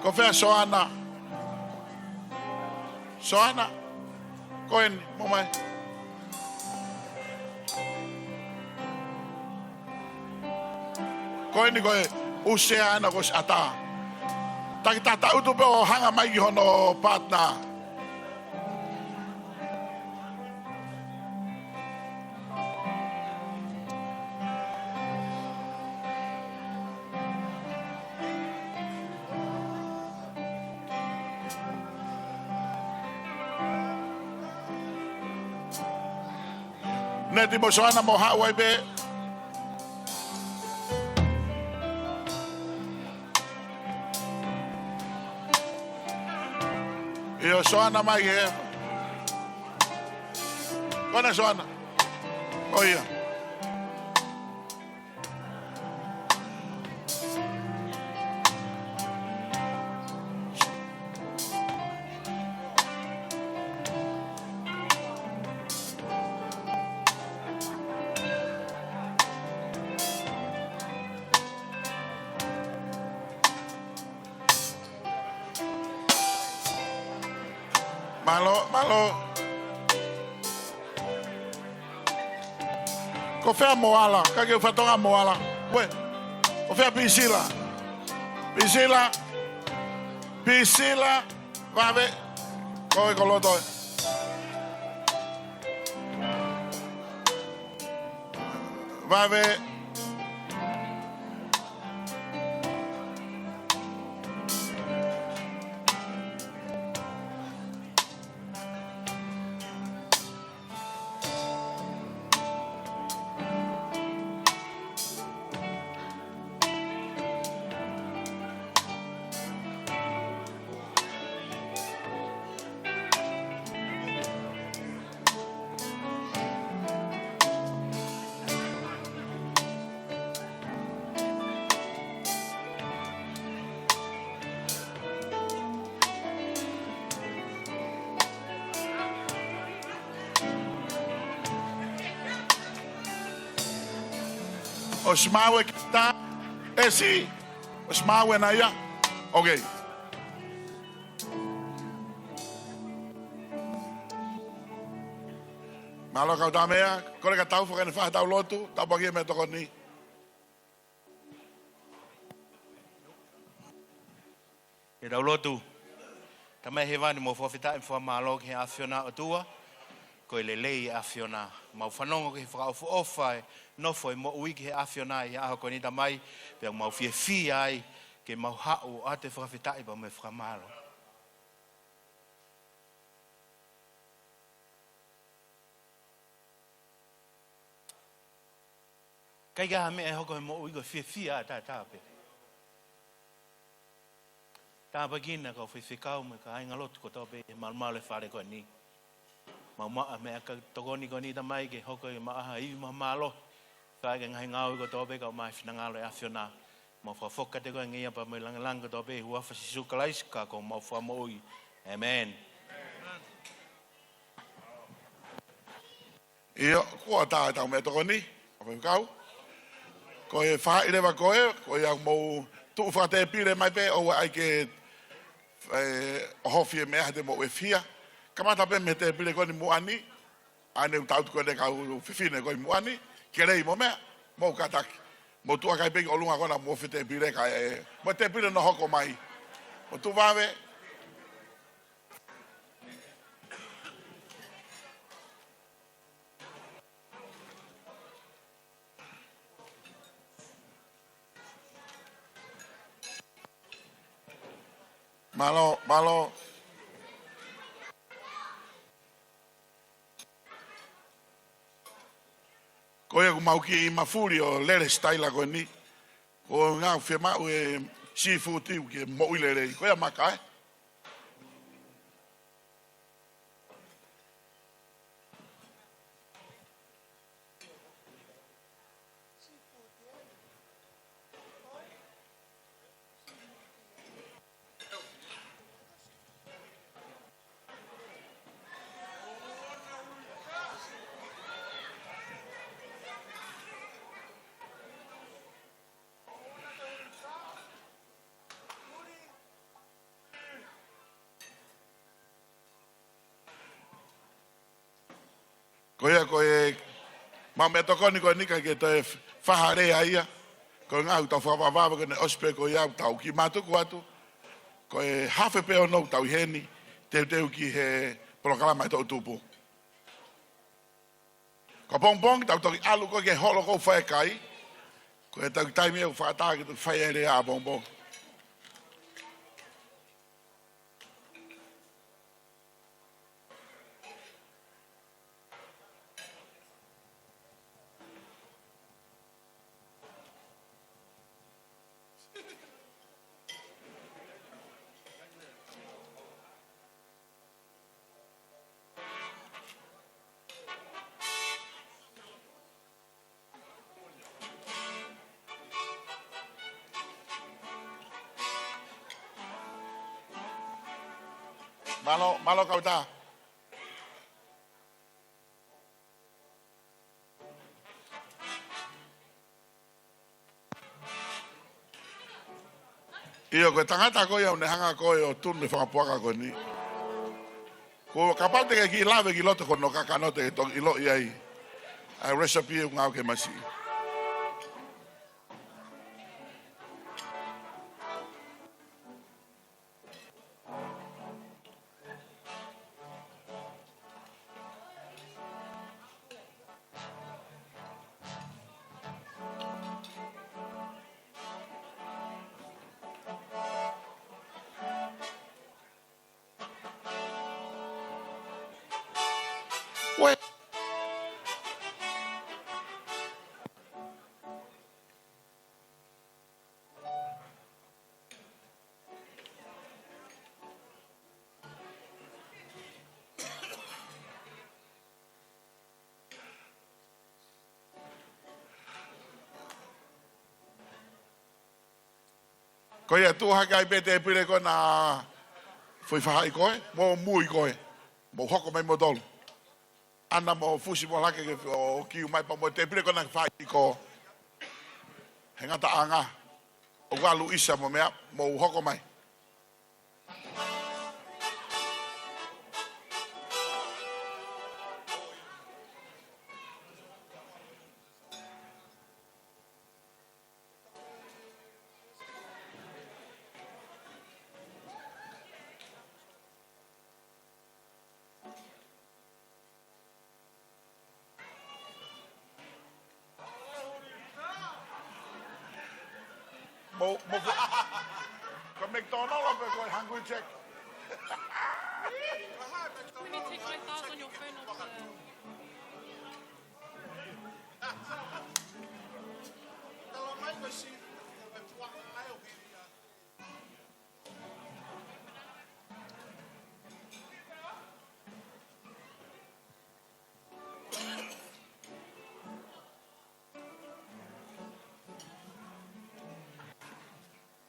Ko fē Soana? Soana. Ko eni, mou mai. Ko eni ko e ʻū sea ena kuo ʻosi ʻatā. Taki tata utu pē ʻo hanga mai ki hono partner. Neti mo Soana mou haʻu ai pē. ʻIo Soana mai ē. Ko ena Soana. ʻO ia. Mālō, mālō. Ko fē Moala, ka ke fatongia Moala. Ko fē Pisila. Pisila. Pisila. Vave. Ko e koloto ē. Vave. ʻOsi maʻu e kita, ʻEsi? ʻOsi maʻu ena ia? Okay. Mālō kau tama ia, kole ka tau fakaʻenefaʻa ʻetau lotu, tāpuakiʻi e meʻatokoni. Ke tau lotu. Tamai Hēvani, mau fakafetaʻi mo fakamālō ki he ʻAfiona ʻOtua, ko e lelei e ʻAfiona. Mau fanongo ki he fakaʻofoʻofa e nofo e moʻui ki he ʻAfiona ʻi he ʻaho ko eni Tamai, pea mau fiefia ai ke mau haʻu ʻo ʻoatu e fakafetaʻi pea mo e fakamālō. ʻIkai ke ʻi ai ha meʻa ʻe hoko he moʻui ko e fiefia ʻataʻatā pē. Tāpuekina kau faifekau mo e kāingalotu kotoa pē he malumalu e fale ko eni. Mau maʻu e meʻatokoni ko eni Tamai ke hoko ia mo ha ivi mo ha mālohi. Kae ʻai ke ngaahi ngāue kotoa pē ke ʻomai e finangalo e ʻAfiona. Mau fakafoki kiate koe e ngeia pea mo e langilangi kotoa pē ʻi he huafa ʻo Sīsū Kalaisi ko homau Fakamoʻui. ʻĒmeni. ʻIo, kuo tā ʻetau meʻatokoni, ʻa faifekau. Ko e faʻahi leva ko ē, ko ia mou tuʻu fakatēpile mai pē, ʻoua ʻe ʻai ke, ē, ʻohofi e meʻa he te mou ʻefihia. Kamata pē mei he tēpile ko eni muʻa ni, ʻa ē ʻoku tau tuku ʻe he kau fefine ko ē muʻa ni, kelei mo meʻa, mou kātaki. Mou tuʻu hake pē ki ʻolunga ko ena mo e tēpile kae, mo e tēpile ʻoku hoko mai. Mou tuʻu vave. Mālō, mālō. Ko ia ʻoku mau kiʻi mafuli ʻo lele sitaila ko eni. Ko e ʻuhinga ʻoku fiemaʻu e seafood ʻoku ke moʻui lelei. Ko ia Maka, ē? Ko ia ko e maʻu meʻatokoni ko eni ʻikai ke toe faʻa lea ia. Ko e ʻuhinga ʻoku tau fakavavevave ko eni ʻosi pē ko ia ʻoku tau kiʻi mātuku atu. Ko e hafe pē ʻo ʻetau ʻi heni, teuteu ki he polokalama ʻe toʻutupu. Ko pongipongi tau toki ʻalu ko ē ki he holo ko ē ʻo e faʻahi kai. Ko e tau taimi ʻoku fakaʻatā ke toki fai ai e lea ʻapongipongi. Mālō, mālō kau tā. ʻIo, ko e tangata ko ia ʻoku ne hanga ko ē ʻo tunu e fanga puaka ko eni. Ko e kapau te ke kiʻi lave ki loto ko hono kakano te ke toki ʻiloʻi ai ʻa e recipe ʻoku ngāueʻaki he masiʻi. Ko ia tuʻu hake ai pē tēpile ko ena, foʻi faʻahi ko ē, mo mui ko ē, mo hoko mai mo tolu. ʻAna mo fusi mo lake ke o kiu mai pea mo tēpile ko ena faʻahi ko. He ngataʻanga, ʻoku ʻalu ʻisa mo meʻa, mou hoko mai. Mo, mo, ko McDonald pe ko Hungry Jack? When you take my thoughts on your phone off the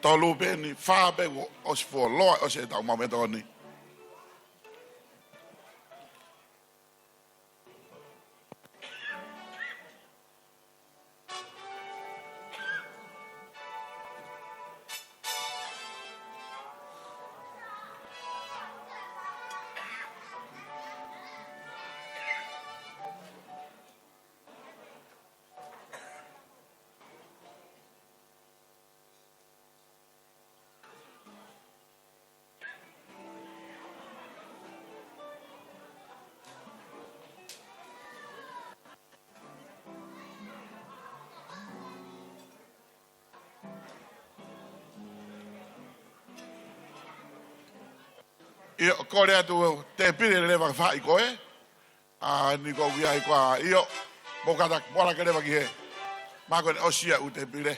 Tolu pē eni, fā pē kuo ʻosi fuoloa, ʻosi ʻetau maʻu mei he tokoni. ʻIo, kole atu tēpile leva fai ko ē. ʻA eni ko ia ko ē, ʻio, mou kātaki, mou ala ke leva ki hē. Mahalo ko eni ʻosi ia ʻū tēpile.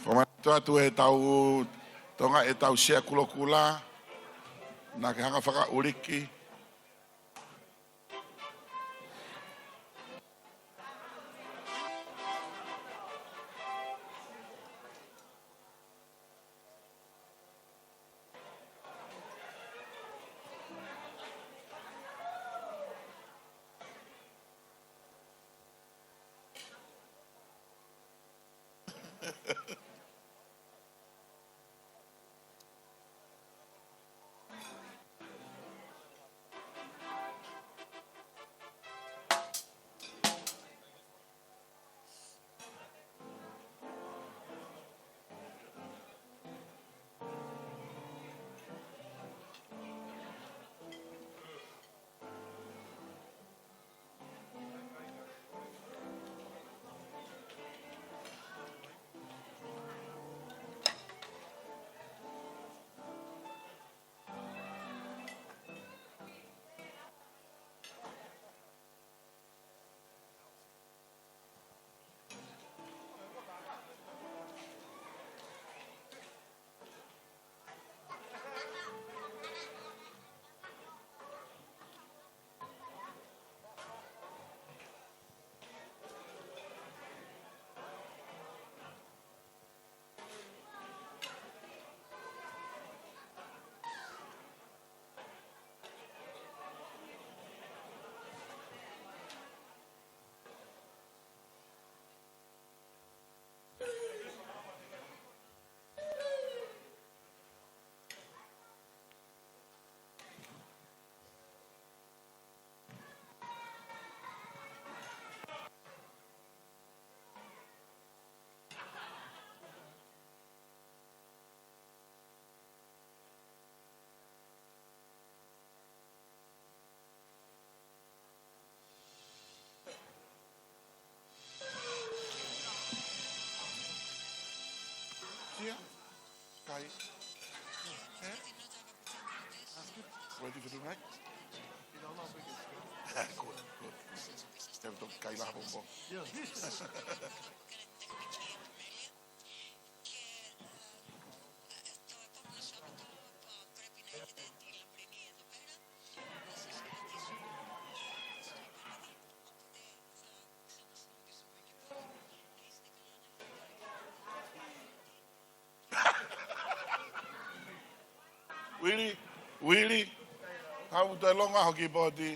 Ko e manatu atu ʻetau Tonga, ʻetau sea kulokula, naʻa ke hanga fakaʻuliʻi. Tia, kai. Eh? Ready for the night? Good, good. Have to kai la bombo. Uili, uili, haʻu toe longo ʻaho ki he pooti.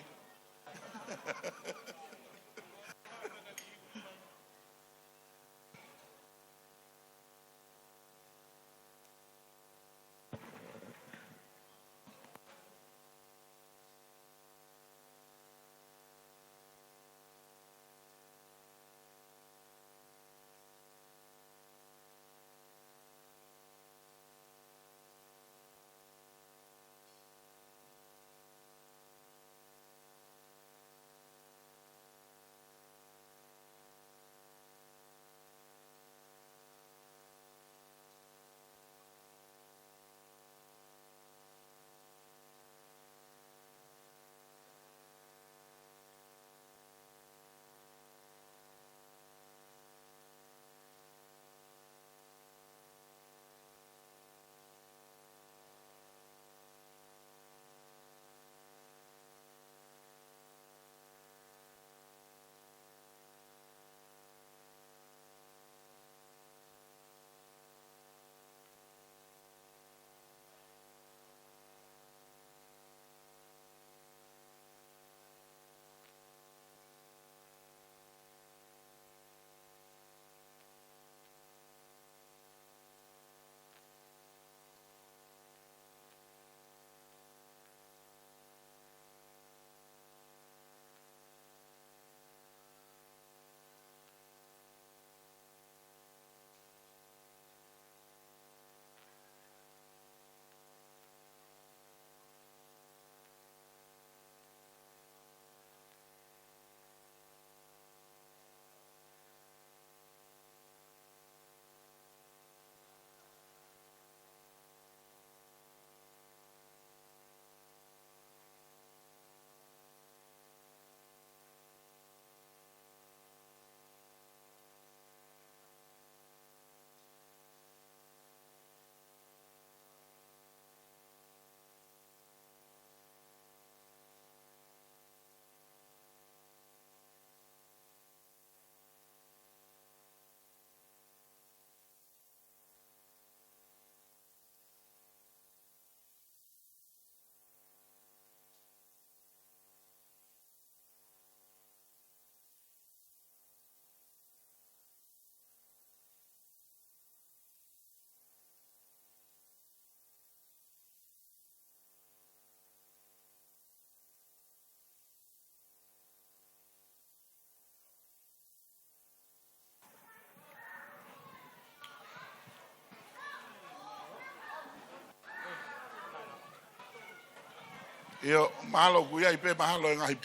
ʻIo, mahalo ʻoku ʻi ai pē mahalo e ngaahi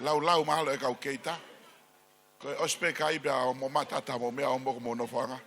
laulau mahalo e kau keita. Ko e ʻosi pē kai pea mo matata mo meʻa ʻo moko mo nofoʻanga.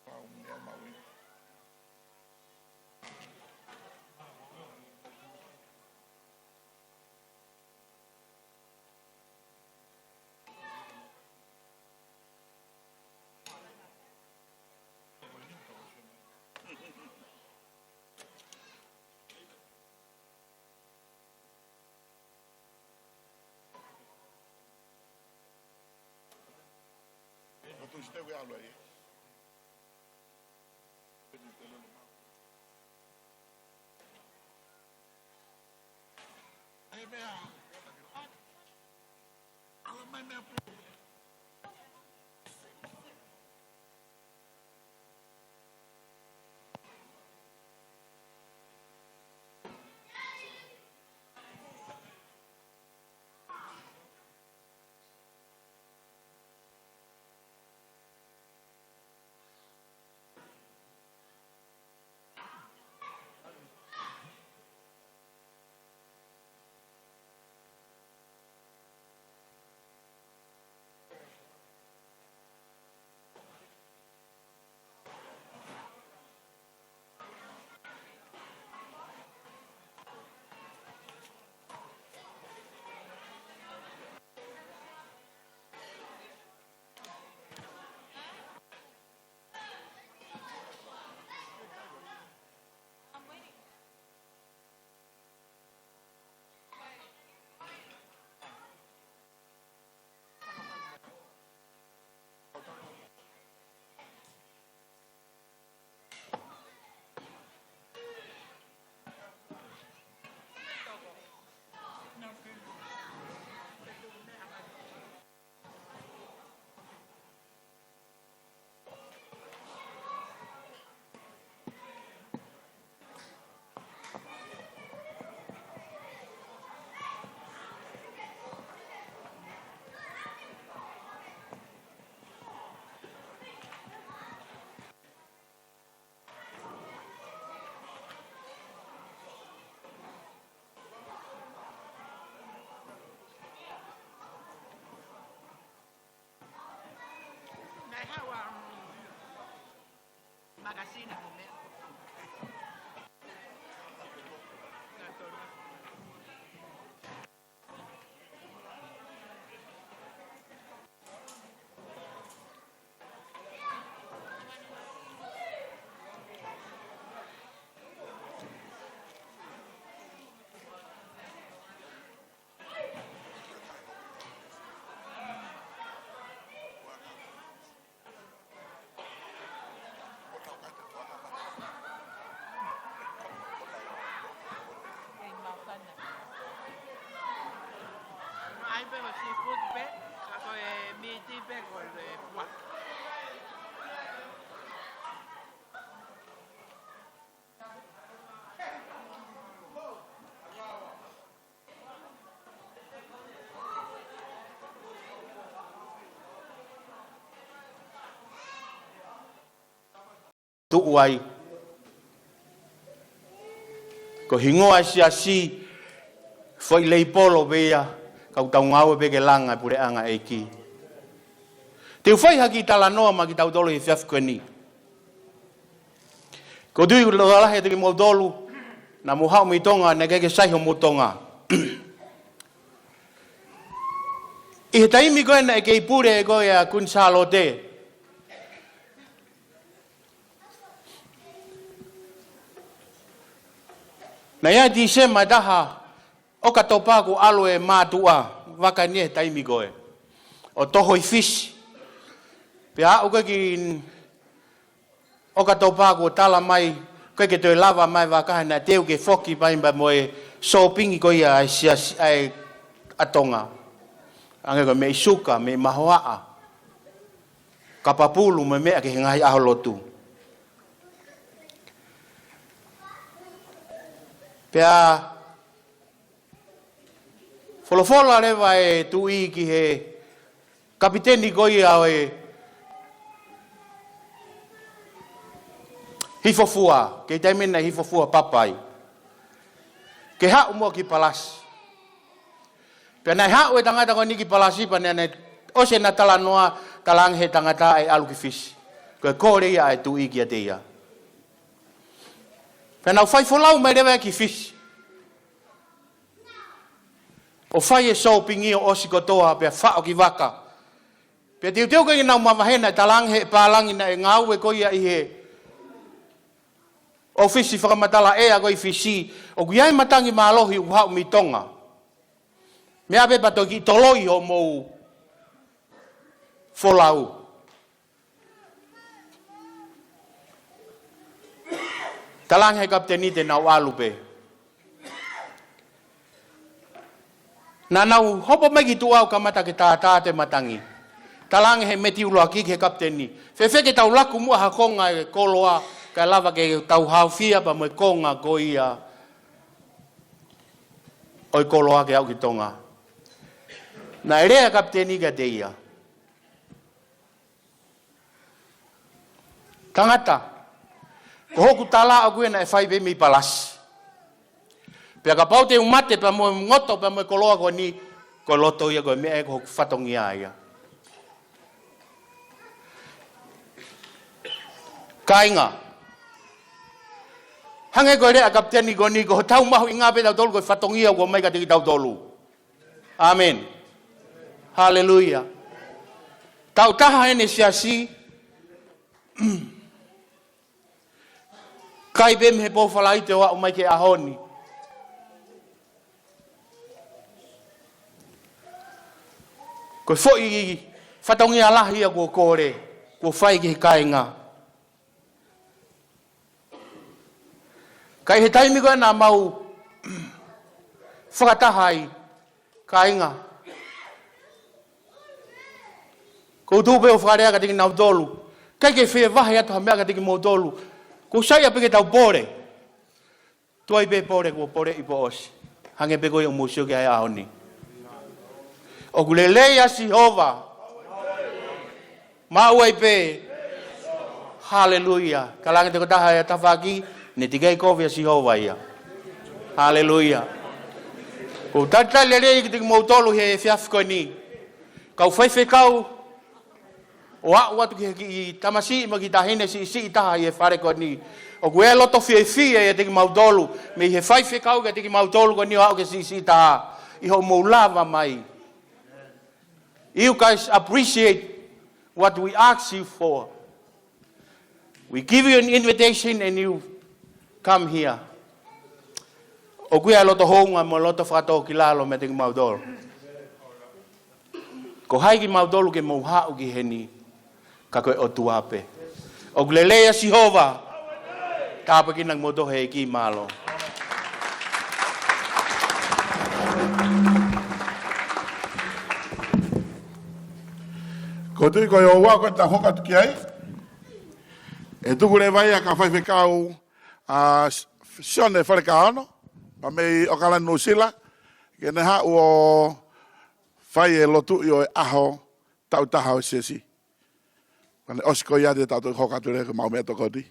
Pau meʻa maui. Te u ʻalu ai. ʻAi meʻa. ʻAlu mai meʻa pū. Naʻe haʻu ʻa, um, makasina mo meʻa. ʻAi pē ko e seafood pē, ka ko e meat pē ko e puaka. Tuʻu ai. Ko e hingoa ʻo e siasi, foʻi leipolo pē ia, ka ʻoku tau ngāue pē ke langa e puleʻanga ʻEiki. Te u fai ha kiʻi talanoa maʻa kitautolu he efiafi ko eni. ʻOku ou tui ʻoku lava lahi atu kimoutolu, naʻa mou haʻu mei Tonga, naʻe ʻikai ke sai homou Tonga. ʻI he taimi ko ē naʻe kei pule ko ē ʻa Kuini Sālote, naʻe ʻi ai e Tīsema ʻe taha, ʻOkatopa kuo ʻalu e mātuʻa, vaka ni he taimi ko ē, ʻo toho ʻi Fisi. Pea aʻu ko ē ki ʻOkatopa kuo tala mai, ʻoku ʻikai ke toe lava mai e vaka he naʻe teu ke foki mai pea mo e sōpingi ko ia ʻa e siasi ʻa e ʻa Tonga. Hangē ko e meʻi suka, meʻi mahoaʻa, kapapulu mo e meʻa ki he ngaahi ʻaho lotu. Pea folofola leva e tuʻi ki he kapiteni ko ia ʻo e Hifofua, kei taimi naʻe Hifofua Papai, ke haʻu muʻa ki Palasi. Pea naʻe haʻu e tangata ko eni ki Palasi pea naʻe, naʻe ʻosi ʻena talanoa, talaange ʻe he tangata ʻe ʻalu ki Fisi. Ko e kole ia ʻa e tuʻi kiate ia. Pea nau fai folau mai leva ia ki Fisi ʻo fai e sōpingi ʻo ʻosi kotoa pea faʻo ki vaka. Pea teuteu ko ē ke nau mavahe naʻe talaange ʻe he pālangi naʻe ngāue ko ia ʻi he ʻōfisi fakamatala ʻea ko ē ʻi Fisi, ʻoku ʻi ai e matangi mālohi ʻoku haʻu mei Tonga. Meʻa pē pea toki toloi hoʻomou folau. Talaange he kapiteni te nau ʻalu pē. Naʻa nau hopo mai ki tuʻa ʻo kamata ke tātā e matangi. Talaange he meti ʻuluaki ki he kapiteni, fēfē ke tau laku muʻa ha konga e koloa, kae lava ke tau haofia pea mo e konga ko ia ʻo e koloa ke aʻu ki Tonga. Naʻe lea e kapiteni kiate ia, tangata, ko hoku tala ʻoku ʻi ai naʻe fai pē mei palasi. Pea kapau te u mate pea mo e ngoto pea mo e koloa ko eni, ko e loto ia, ko e meʻa ia, ko hoku fatongia ia. Kāinga, hangē ko e lea ʻa e kapiteni ko eni, ko hotau mahuʻinga pē tautolu ko e fatongia ʻoku ʻomai kiate kitautolu. ʻĀmeni. Haleluia. Taʻu taha ʻeni e siasi, kai pē mei he pō falaite ʻo aʻu mai ki he ʻaho ni. Ko e foʻi fatongia lahi ia kuo kole, kuo fai ki he kāinga. Ka ʻi he taimi ko ē naʻa mau fakataha ai, kāinga, ʻoku ou tuʻu pē ʻo fakalea kiate kinautolu, ʻikai ke fie vahe atu ha meʻa kiate kimoutolu. Kuo saiʻia pē ke tau pole. Tuai pē pole kuo poleʻi pō ʻosi. Hangē pē ko ia ʻoku mou sio ki ai he ʻaho ni. ʻOku lelei ʻa Sihova. Maʻu ai pē. Haleluia. Ka langi te ko taha ia tafaʻaki, ne teʻeki ai kovi ʻa Sihova ia. Haleluia. ʻOku ou talitali lelei kiate kimoutolu he efiafi ko eni. Kau faifekau, ʻo aʻu atu ki he kiʻi tamasiʻi mo e kiʻi taʻahine siʻisiʻi taha ʻi he fale ko eni. ʻOku ʻi ai e loto fiefia ʻiate kimautolu, mei he faifekau kiate kimautolu ko eni ʻo aʻu ki he siʻisiʻi taha, ʻi hoʻomou lava mai. You guys appreciate what we ask you for. We give you an invitation and you come here. ʻOku ʻi ai e loto houngaʻia mo e loto fakatōkilalo meiate kimautolu. Ko hai kimautolu ke mou haʻu ki heni, ka ko e ʻOtua pē. ʻOku lelei ʻa Sihova. Tāpuekina kimoutolu ʻe he ʻEiki, mālō. Ko e tui ko e ʻoua ko e tau hoko atu ki ai. ʻE tuku leva ia kia Faifekau ʻa Sione Falekaono, pea mei ʻAokalani, Nuʻusila, ke ne haʻu ʻo fai e lotuʻi ʻo e ʻaho taʻu taha ʻo e siasi. Ka ne ʻosi ko ia te tau toki hoko atu leva ki he maʻu meʻatokoni.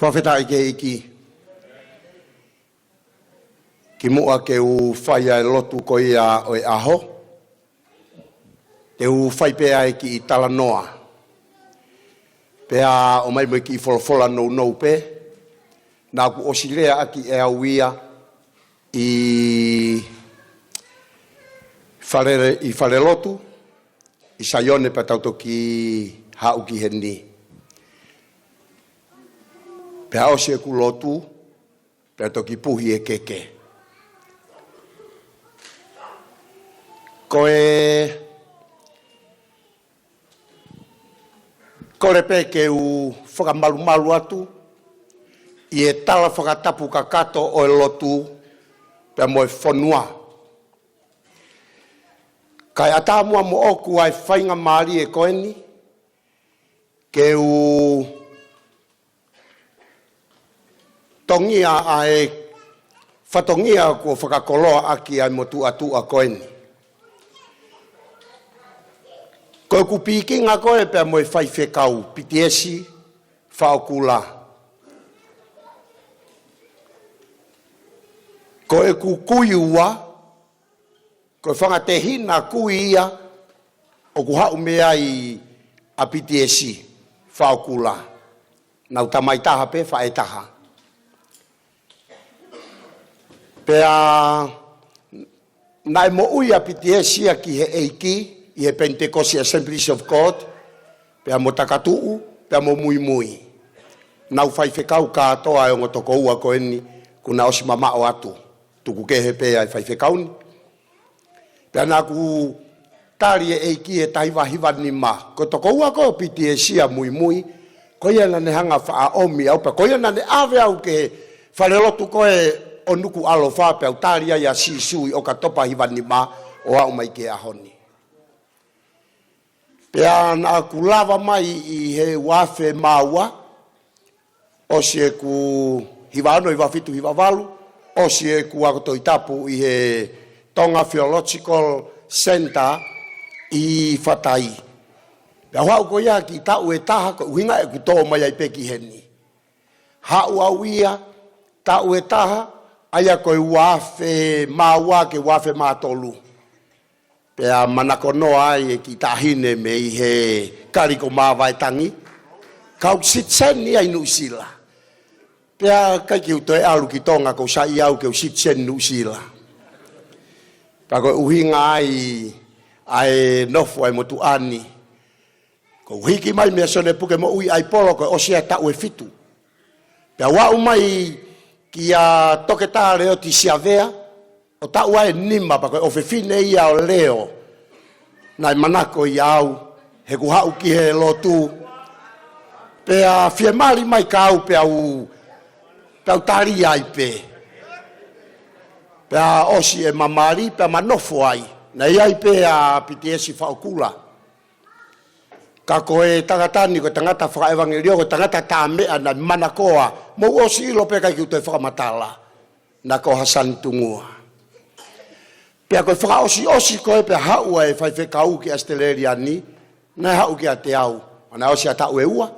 Fakafetaʻi ki he ʻEiki. Kimuʻa ke u fai ʻa e lotu ko ia ʻo e ʻaho, te u fai pē ʻa e kiʻi talanoa. Pea ʻomai mo e kiʻi folofola nounou pē, naʻa ku ʻosi leaʻaki ʻe au ia ʻi fale, ʻi falelotu ʻi Saione pea tau toki haʻu ki heni. Pea ʻosi ʻeku lotu, pea toki puhi e keke. Ko e kole pē ke u fakamalumalu atu ʻi he tala fakatapu kakato ʻo e lotu pea mo e fonua. Kae ʻatā muʻa moʻoku ʻa e faingamālie ko eni ke u tongia ʻa e fatongia kuo fakakoloaʻaki ʻa e motuʻa tuʻa ko eni. Ko ʻeku pikinga ko ē pea mo e Faifekau Pitiesi Faokula, ko ʻeku kui ua, Ko e fanga tehina kui ia ʻoku haʻu mei ai ʻa Pitiesi Faʻokula. Nau tamai taha pē faʻē taha. Pea naʻe moʻui ʻa Pitiesi ia ki he ʻEiki ʻi he Pentecost Assemblies of God, pea mo Takatuʻu, pea mo Muimui. Nau faifekau kātoa e ongo tokoua ko eni kuo na ʻosi mamaʻo atu. Tuku kehe pē ʻa e faifekau ni. Pea naʻa ku tali e ʻEiki he taha hiva hiva nima. Ko e tokoua ko ē ʻo Pitiesi ʻa Muimui, ko ia naʻa ne hanga faʻa ʻomi au, pea ko ia naʻa ne ʻave au ki he falelotu ko ē ʻo Nukuʻalofa, pea u tali ai ʻa Sīsū ʻi ʻOkatopa hiva nima ʻo aʻu mai ki he ʻaho ni. Pea naʻa ku lava mai ʻi he ua afe mā ua, ʻosi ʻeku hiva ono, hiva fitu, hiva valu, ʻosi ʻeku ako Tohi Tapu ʻi he Tonga Theological Centre ʻi Fatai. Pea u haʻu ko ia ki he taʻu ʻe taha, ko e ʻuhinga ʻeku tō mai ai pē ki heni. Haʻu au ia, taʻu ʻe taha, ʻa ia ko e ua afe mā ua ki he ua afe mā tolu. Pea manako noa ai e kiʻi taʻahine mei he Kaliko Mavaetangi, kau citizen ia ʻi Nuʻusila. Pea ʻikai ke u toe ʻalu ki Tonga, ʻoku ou saiʻia au ke u citizen Nuʻusila. Pea ko e ʻuhinga ai ʻa e nofo ʻa e motuʻa ni. Ko u hiki mai mei Sione Puke Moʻui ʻAipolo ko e ʻosi ʻa e taʻu ʻe fitu. Pea u aʻu mai kia Toketā Leoti Siavea, ʻo taʻu ʻe nima, pea ko e ʻofefine ia ʻo Leo naʻe manako ia au, he ʻeku haʻu ki he lotu. Pea fiemali mai kia au pea u, pea u tali ai pē. Pea ʻosi ʻema mali, pea ma nofo ai. Naʻe ʻi ai pē ʻa Pitiesi Faʻokula. Ka ko e tangata ni, ko e tangata fakaʻevangeliō, ko e tangata tā meʻa, naʻe manakoa. Mou ʻosi ʻilo pē, ʻikai ke u toe fakamatala. Naʻa ko Hasani Tungua. Pea ko e fakaʻosiʻosi ko ē pea haʻu ʻa e faifekau ki ʻAositelēlia ni, naʻe haʻu kiate au. Pea naʻe ʻosi ʻa e taʻu ʻe ua.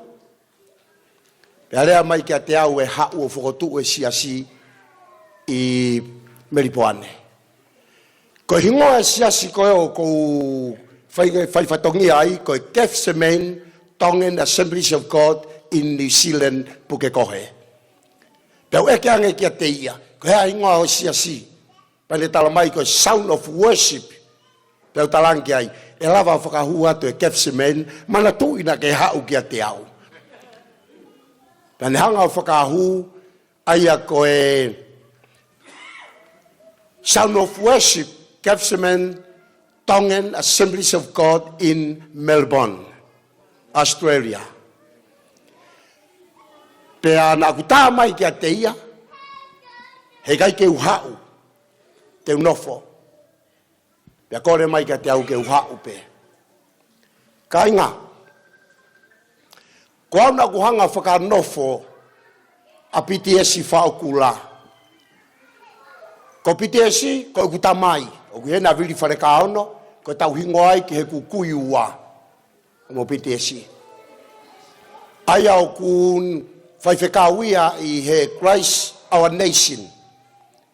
Pea lea mai kiate au e haʻu ʻo fokotuʻu e siasi ʻi Melipoane. Ko e hingoa e siasi ko ē ʻoku ou fai, fai fatongia ai, ko e Gethsemane Tongan Assemblies of God in New Zealand, Pukekohe. Pea u ʻeke ange kiate ia, ko e hā e hingoa ho siasi? Pea ne tala mai ko e Sound of Worship. Pea u talaange ki ai, ʻe lava fakahū atu e Gethsemane, manatuʻi naʻa ke haʻu kiate au. Pea ne hanga ʻo fakahū, ʻa ia ko e Sound of Worship, Gethsemane Tongan Assemblies of God in Melbourne, Australia. Pea naʻa ku tā mai kiate ia, heʻikai ke u haʻu, te u nofo. Pea kole mai kiate au ke u haʻu pē. Kāinga, ko au naʻa ku hanga fakanofo ʻa Pitiesi Faʻokula. Ko Pitiesi, ko ʻeku tamai, ʻoku ʻi hena vili Falekaono, ko e tauhingoa ia ki heʻeku kui ua. Mo Pitiesi. ʻA ia ʻoku faifekau ia ʻi he Christ Our Nation.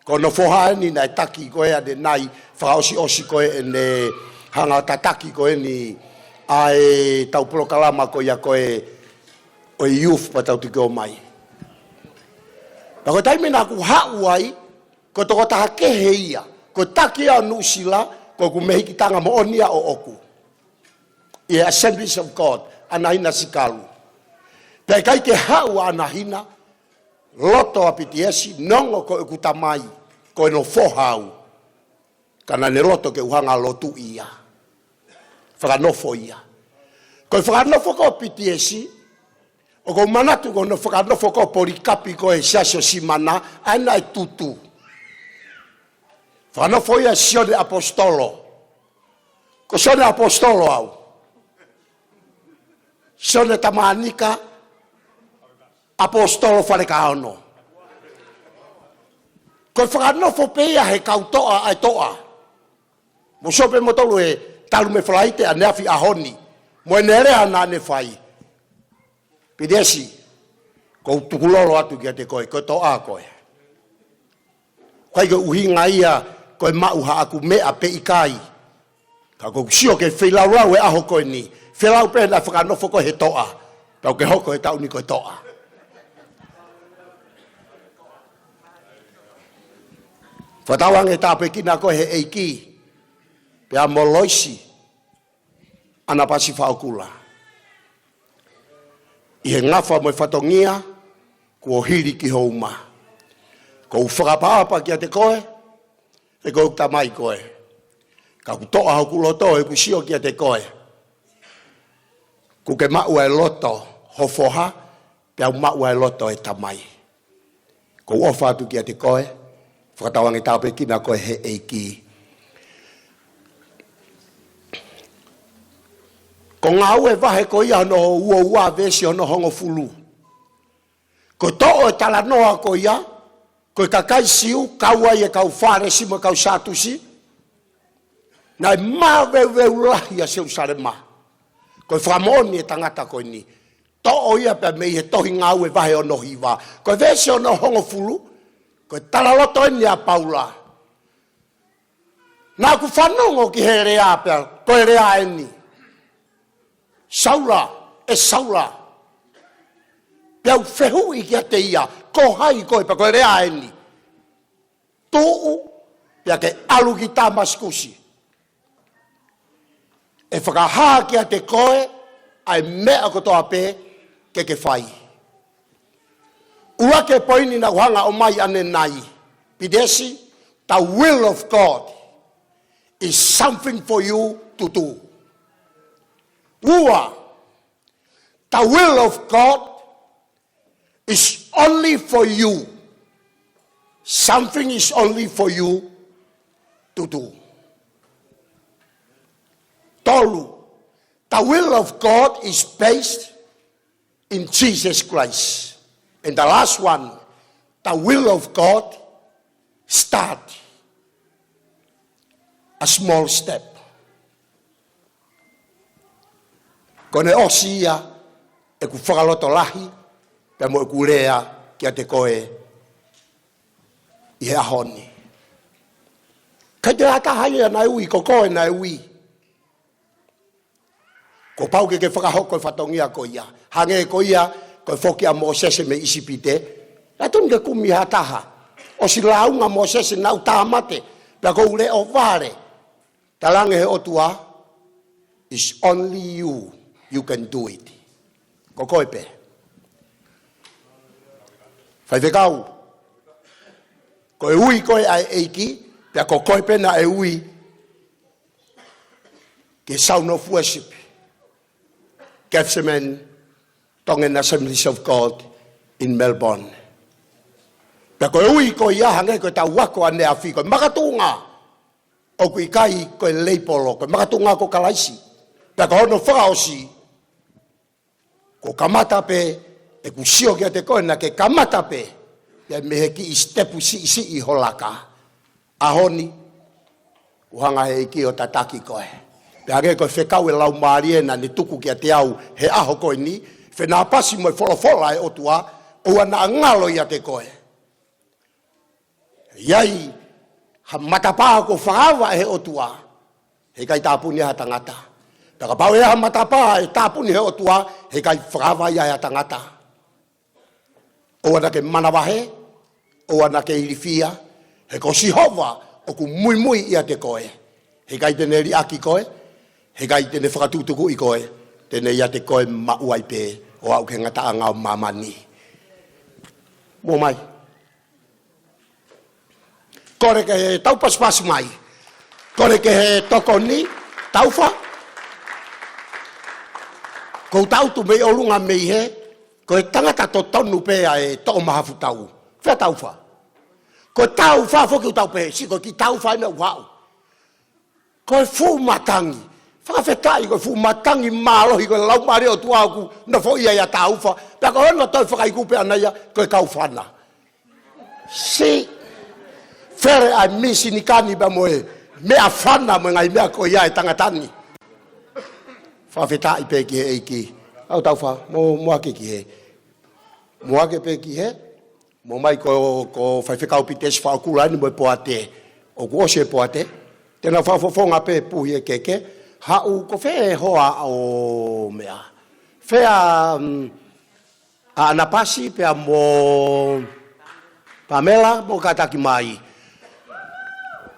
Ko hono foha eni naʻe taki ko ē ʻanenai, fakaʻosiʻosi ko ē ʻene hanga tataki ko eni ʻa e tau polokalama ko ia ko ē ʻo e youth pea tau toki ō mai. Pea ko e taimi naʻa ku haʻu ai, ko e tokotaha kehe ia, ko e taki ia ʻo Nuʻusila, ko ʻeku mehikitanga moʻoni ia ʻoʻoku. ʻI he Assemblies of God, Anahina Sikalu. Pea ʻikai ke haʻu ʻa Anahina, loto ʻa Pitiesi, neongo ko ʻeku tamai, ko hono foha au. Ka naʻa ne loto ke u hanga lotu ia. Fakanofo ia. Ko e fakanofo ko ē ʻo Pitiesi, ʻoku ou manatu ko hono fakanofo ko ē ʻo Polikapi ko ē he siasi ʻo Simana, ʻa ia naʻe tutu. Fakanofo ia ʻe Sione ʻAposetolo. Ko Sione ʻAposetolo au. Sione Tamanika, ʻAposetolo Falekaono. Ko e fakanofo pē ia he kau toʻa ʻa e toʻa. Mou sio pē moutolu he talu mei Falaite ʻaneafi ʻaho ni. Mo ʻene lea naʻa ne fai. Pitiesi, ʻoku ou tukulolo atu kiate koe, ko e toʻa koe. ʻIkai ko e ʻuhinga ia ko e maʻu haʻaku meʻa pe ʻikai. Ka ʻoku ou sio ki he feilaulau e ʻaho ko eni, feilaulau pē naʻe fakanofo koe he toʻa, pea ʻoku ke hoko he taʻu ni ko e toʻa. Fakatauange ʻe tāpuekina koe he ʻEiki, pea mo Loisi ʻAnapasi Faʻakula, ʻi he ngafa mo e fatongia kuo hili ki ho uma. ʻOku ou fakaʻapaʻapa kiate koe, he ko ʻeku tamai koe. Ka ʻoku toʻa hoku loto heʻeku sio kiate koe. Kuo ke maʻu ʻa e loto ho foha, pea u maʻu ʻa e loto e tamai. ʻOku ou ʻofa atu kiate koe, fakatauange ʻe tāpuekina koe he ʻEiki. Ko Ngāue vahe ko ia hono uaua veesi hono hongofulu. Ko e toʻo e talanoa ko ia, ko e kakai Siu, kau ai e kau Fālesi mo e kau Sātusi, naʻe maveuveu lahi ʻa Selūsalema. Ko e fakamoʻoni e tangata ko eni. Toʻo ia pea mei he tohi Ngāue vahe hono hiva. Ko e veesi hono hongofulu, ko e talaloto eni ʻa Paula. Naʻa ku fanongo ki he lea pea, ko e lea eni. Saula, ʻe Saula. Pea u fehuʻi kiate ia, ko hai koe, pea ko e lea eni. Tuʻu, pea ke ʻalu ki Tāmasikusi. ʻE fakahā kiate koe, ʻa e meʻa kotoa pē, ke ke fai. ʻUluaki poini naʻa ku hanga ʻo ʻomai ʻanenai. Pītesi, the will of God is something for you to do. Ua, the will of God is only for you. Something is only for you to do. Tolu, the will of God is based in Jesus Christ. And the last one, the will of God start a small step. Ko ʻene ʻosi ia ʻeku fakalotolahi, pea mo ʻeku lea kiate koe ʻi he ʻaho ni. ʻIkai toe ʻi ai ha taha ia naʻe ui, ko koe naʻe ui. Kuo pau ke ke fakahoko e fatongia ko ia. Hangē ko ia, ko e foki ʻa Mōsese mei ʻIsipite. Naʻe tonu ke kumi ha taha. ʻOsi lāunga Mōsese naʻa ku tāmate, pea ʻoku ou leʻo vale. Talaange he ʻOtua, it's only you, you can do it. Ko koe pē. Faifekau, ko e ui koe ʻa e ʻEiki, pea ko koe pē naʻe ui ki he Sound of Worship, Gethsemane Tongan Assemblies of God in Melbourne. Pea ko e ui ko ia hangē ko ʻetau ako ʻaneafi, ko e makatuʻunga ʻoku ʻikai ko e leipolo, ko e makatuʻunga ko Kalaisi. Pea ko hono fakaʻosi, ko e kamata pē, ʻeku sio kiate koe naʻa ke kamata pē, pea mei he kiʻi sitepu siʻisiʻi ho laka. ʻAho ni, ʻoku hanga he ʻEiki ʻo tataki koe. Pea hangē ko e fekau e Laumālie naʻa ne tuku kiate au he ʻaho ko eni, fenāpasi mo e folofola e ʻOtua, ʻoua naʻa ngalo ʻiate koe. ʻI ai ha matapā kuo fakaava ʻe he ʻOtua, heʻikai tāpuni ha tangata. Pea kapau ʻe ʻi ai ha matapā ʻe tāpuni he ʻOtua, heʻikai fakaava ia ʻe ha tangata. ʻOua naʻa ke manavahē, ʻoua naʻa ke ilifia, he ko Sihova ʻoku muimui ʻiate koe. Heʻikai te ne liʻaki koe, heʻikai te ne fakatukutukuʻi koe, te ne ʻiate koe maʻu ai pē, ʻo aʻu ki he ngataʻanga ʻo māmani. Mou ō mai. Kole ke tau pasipasi mai. Kole ke he tokoni, Taufa. Ko u tau tu mei ʻolunga mei he, ko e tangata totonu pē ʻa e toʻo mahafu tau. Fea Taufa. Ko Taufa foki u tau pehē, siʻi ko e kiʻi Taufa ʻena ʻoku haʻu. Ko e fuʻu matangi. Fakafetaʻi ko e fuʻu matangi mālohi ko e Laumālie ʻo e ʻOtua ʻoku nofoʻia ʻia Taufa. Pea ko hono toe fakaikupu ʻana ia ko e kau fana. Siʻi. Fele ʻa e misi ni kani pea mo e meʻa fana mo e ngaahi meʻa ko ia e tangata ni. Fakafetaʻi pē ki he ʻEiki. ʻAu Taufa, mou, mou ake ki he. Mou ake pē ki he. Mou ō mai ko, ko Faifekau Pītesi Faʻakula eni mo e poate. ʻOku ʻosi e poate, te nau fakafofonga pē puhi e keke, haʻu ko fē hoa ʻo meʻa. Fē ʻa, mm, ʻa ʻAnapasi pea mo Pamela mo kātaki mai.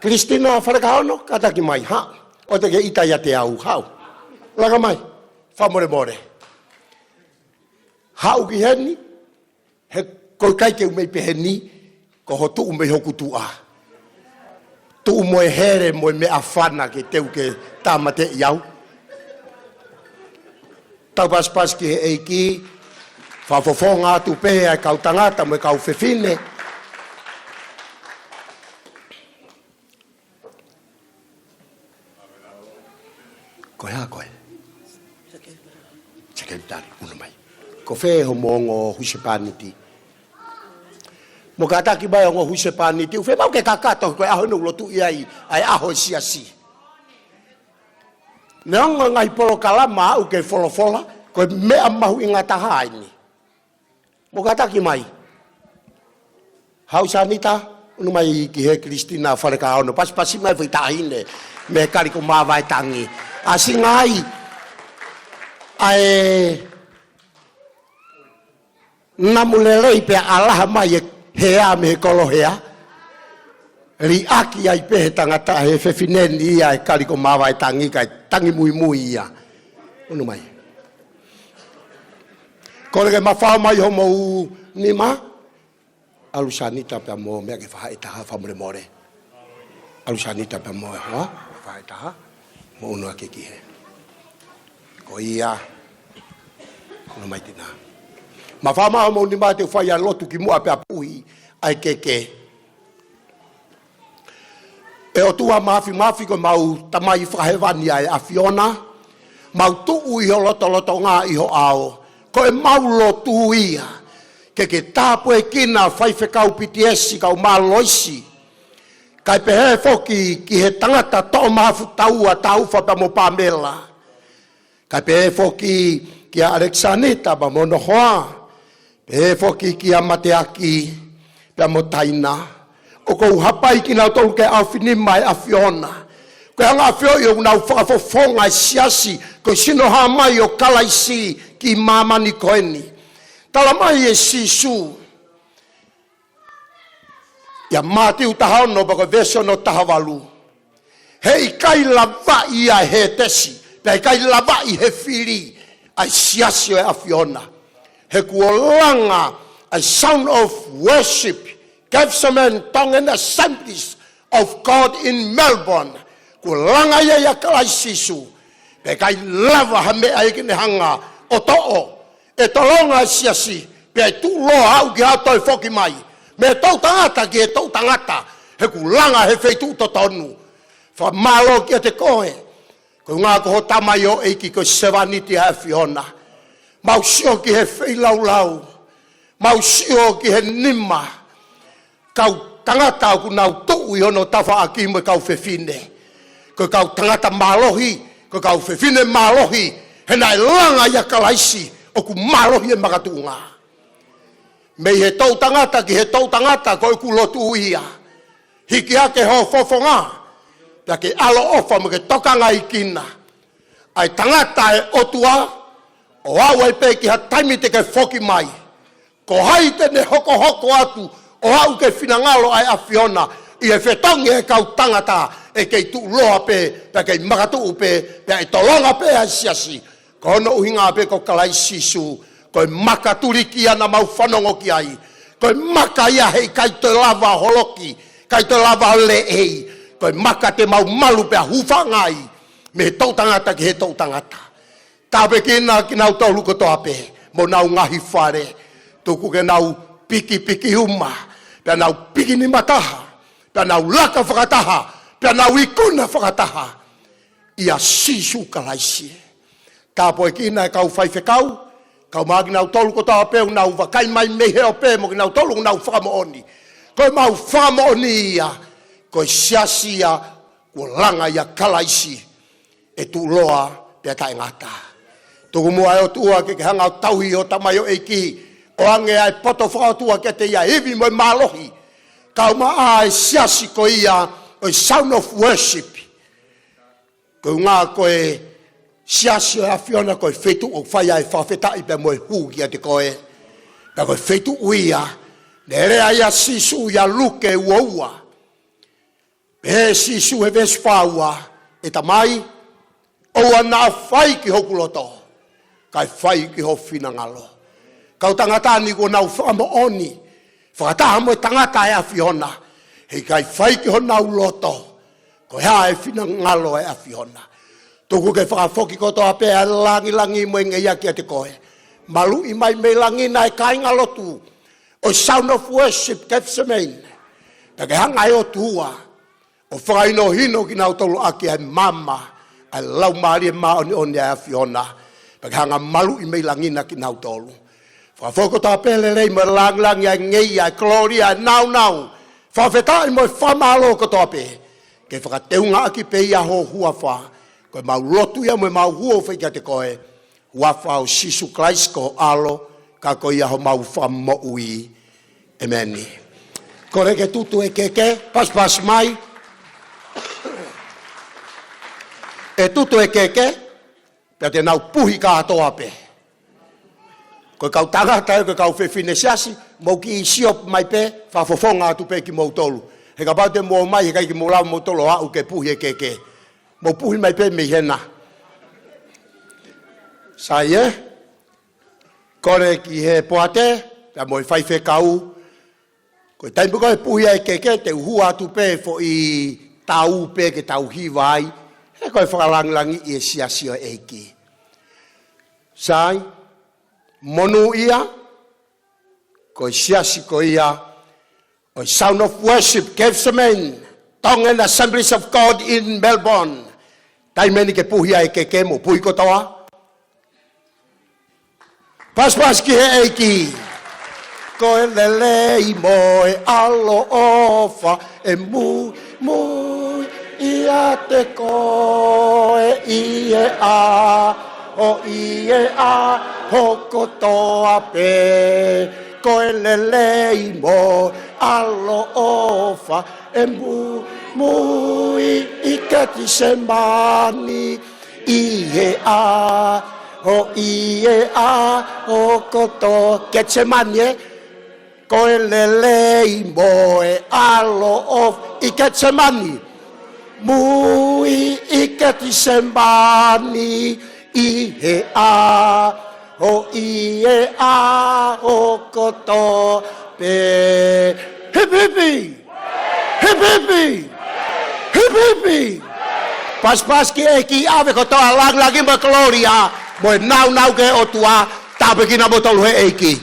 Kilistina Falekaono, kātaki mai, haʻu. ʻOua te ke ʻita ʻiate au, haʻu. Laka mai, fakamolemole. Haʻu ki heni, he ko e ʻikai ke u mei pehē ni, ko hoʻo tuʻu mei hoku tuʻa. Tuʻu mo e hele mo e meʻafana ke teu ke tāmateʻi au. Tau pasipasi ki he ʻEiki, fakafofonga atu pē ʻa e kau tangata mo e kau fefine. Ko e hā koe? Sekelitali, unu mai. Ko fē homo ongo husepāniti? Mo kātaki mai ongo husepāniti, ʻoku fiemaʻu ke kakato ko e ʻaho ʻoku nau lotu ai, ʻa e ʻaho e siasi. Neongo ngaahi polokalama ʻoku ke folofola, ko e meʻa mahuʻinga taha eni. Mo kātaki mai. Haʻu Sanita, unu mai ki he Kilistina Falekaono, pasipasi mai foʻi taʻahine mei Kaliko Māvaetangi. ʻAsi ngai, ʻa e namu lelei pea ʻalaha mai e hea mei he kolo hea. Liʻaki ai pē he tangata he fefine ni ia ʻa e Kaliko Māvaetangi kae tangi muimui ia. Unu mai. Kole ke mafao mai homou nima. ʻAlu Sanita pea mo meʻa ke faʻa ʻi taha fakamolemole. ʻAlu Sanita pea mo e hoa, faʻa ʻi taha. Mo unu ake ki he. Ko ia. Unu mai Tina. Mafao mai homou nima te u fai ʻa e lotu kimuʻa pea puhi ʻa e keke. ʻE ʻOtua Māfimafi ko ʻemau Tamai Fakahēvani ʻa e ʻAfiona, mau tuʻu ʻi ho lotolotonga ʻi ho ʻao, ko ʻemau lotu ia, ke ke tāpuekina Faifekau Pitiesi kau māloisi, kae pehē foki ki he tangata toʻo mahafu taua Taufa pea mo Pamela. Kae pehē foki kia ʻAlekisanita pea mo hono hoa. Pehē foki kia Mateaki pea mo Taina. ʻOku ou hapai kinautolu ki he ʻaofinima ʻo e ʻAfiona. Ko e anga ʻafioʻi ʻoku nau fakafofonga e siasi, ko e sino hā mai ʻo Kalaisi ki māmani ko eni. Tala mai ʻe Sīsū, ʻia Mātiu taha ono pea ko e veesi hono taha valu. He ʻikai lavaʻi ia ʻe he tesi, pea ʻikai lavaʻi ʻe he fili ʻa e siasi ʻo e ʻAfiona. He kuo langa ʻa e Sound of Worship, Gethsemane Tongan Assemblies of God in Melbourne. Kuo langa ia ʻia Kalaisi Sīsū. Pea ʻikai lava ha meʻa ia ke ne hanga ʻo toʻo ʻe tolonga e siasi, pea ʻe tuʻuloa aʻu ki ha toe foki mai. Mei he toʻu tangata ki he toʻu tangata, he kuo langa he feituʻu totonu. Fakamālō kiate koe, ko e ʻuhinga ko ho tamaioʻeiki ko e sevāniti ʻa e ʻAfiona. Mau sio ki he feilaulau, mau sio ki he nima, kau tangata ʻoku nau tuʻu ʻi hono tafaʻaki mo e kau fefine. Ko e kau tangata mālohi, ko e kau fefine mālohi, he naʻe langa ʻia Kalaisi ʻoku mālohi e makatuʻunga. Mei he toʻu tangata ki he toʻu tangata ko ʻeku lotu ia. Hiki hake ho fofonga, pea ke ʻaloʻofa mo ke tokangaʻi kina ʻa e tangata ʻa e ʻOtua, ʻo aʻu ai pē ki ha taimi te ke foki mai. Ko hai te ne hokohoko atu ʻo aʻu ki he finangalo ʻa e ʻAfiona ʻi he fetongi ʻa e kau tangata, ʻe kei tuʻuloa pē, pea kei makatuʻu pē, pea ʻe tolonga pē ʻa e siasi. Ko hono ʻuhinga pē ko Kalaisi Sīsū, ko e maka tuliki ia naʻa mau fanongo ki ai. Ko e maka ia he ʻikai toe lava holoki, ʻikai toe lava leʻei. Ko e maka te mau malu pea hūfanga ai, mei he toʻu tangata ki he toʻu tangata. Tāpuekina kinautolu kotoa pē, mo honau ngaahi fale. Tuku ke nau pikipiki uma, pea nau piki nima taha, pea nau laka fakataha, pea nau ikuna fakataha ʻia Sīsū Kalaisi. Tāpuekina e kau faifekau, kae ʻumaʻā kinautolu kotoa pē ʻoku nau vakai mai mei he ope mo kinautolu ʻoku nau fakamoʻoni. Ko ʻemau fakamoʻoni ia, ko e siasi ia kuo langa ʻia Kalaisi, ʻe tuʻuloa pea taʻengata. Tuku muʻa ʻe ʻOtua ke ke hanga ʻo tauhi ho tamaioʻeiki, ʻoange ʻa e poto fakaʻotua kiate ia, ivi mo e mālohi, kae ʻumaʻā e siasi ko ia ʻo e Sound of Worship. Ko e ʻuhinga ko e Siasi ʻo e ʻAfiona ko e feituʻu ʻoku fai ai e fakafetaʻi pea mo e hū kiate koe. Pea ko e feituʻu ia, naʻe lea ai ʻa Sīsū ʻia Luke ua ua. Pehē ʻe Sīsū he veesi fā ua, ʻE Tamai, ʻoua naʻa fai ki hoku loto, kae fai ki ho finangalo. Kau tangata ni kuo nau fakamoʻoni, fakataha mo e tangata ʻa e ʻAfiona, heʻikai fai ki honau loto ko e hā e finangalo ʻa e ʻAfiona. Tuku ke fakafoki kotoa pē ʻa e langilangi mo e ngeia kiate koe. Maluʻi mai mei langi na ʻa e kāingalotu ʻo e Sound of Worship Gethsemane. Pea ke hanga ʻe he ʻOtua ʻo fakahinohino kinautolu ʻaki ʻa e maama ʻa e Laumālie Māʻoniʻoni ʻa e ʻAfiona. Pea ke hanga maluʻi mei langi na kinautolu. Fakafoki kotoa pē e lelei mo e langilangi, ʻa e ngeia, ʻa e kolōlia, ʻa e nāunau, fakafetaʻi mo e fakamālō kotoa pē, ke fakateungaʻaki pē ʻi ho huafa. Ko ʻemau lotu ia mo ʻemau hū ʻoku fai kiate koe, huafa ʻo Sīsū Kalaisi ko ho ʻAlo, ka ko ia homau Fakamoʻui. ʻEmeni. Kole ke tutu e keke, pasipasi mai. ʻE tutu e keke, pea te nau puhi kātoa pē. Ko e kau tangata, ko e kau fefine siasi, mou kiʻi sio mai pē, fakafofonga atu pē kimoutolu. He kapau te mou ō mai, heʻikai ke mou lava moutolu ʻo aʻu ke puhi e keke. Mou puhi mai pē mei hena. Sai ē? Kole ki he poate, pea mo e faifekau. Ko e taimi ko ē ʻe puhi ai e keke, te u hū atu pē foʻi tau pē ke tau hiva ai. He ko e fakalangilangiʻi e Siasi ʻo e ʻEiki. Sai, monūʻia, ko e siasi ko ia ʻo e Sound of Worship, Gethsemane, Tongan Assemblies of God in Melbourne. Taimi eni ke puhi ai e keke, mou puhi kotoa. Pasipasi ki he ʻEiki. Ko e lelei mo e ʻaloʻofa ʻe mu-, muimui ʻiate koe ʻi he ʻaho, ʻi he ʻaho kotoa pē. Ko e lelei mo e ʻaloʻofa ʻe mu-, muimui ʻi Ketisemani, ʻi he ʻaho, ʻi he ʻaho kotoa. Ketisemani, ē? Ko e lelei mo e ʻaloʻofa ʻi Ketisemani. Muimui ʻi Ketisemani, ʻi he ʻaho, ʻi he ʻaho kotoa pē. Hipi hipi! Hipi hipi! Hipi hipi! Pasipasi ki he ʻEiki, ʻave kotoa e langilangi mo e kolōlia mo e nāunau ki he ʻOtua. Tāpuekina kimoutolu ʻe he ʻEiki.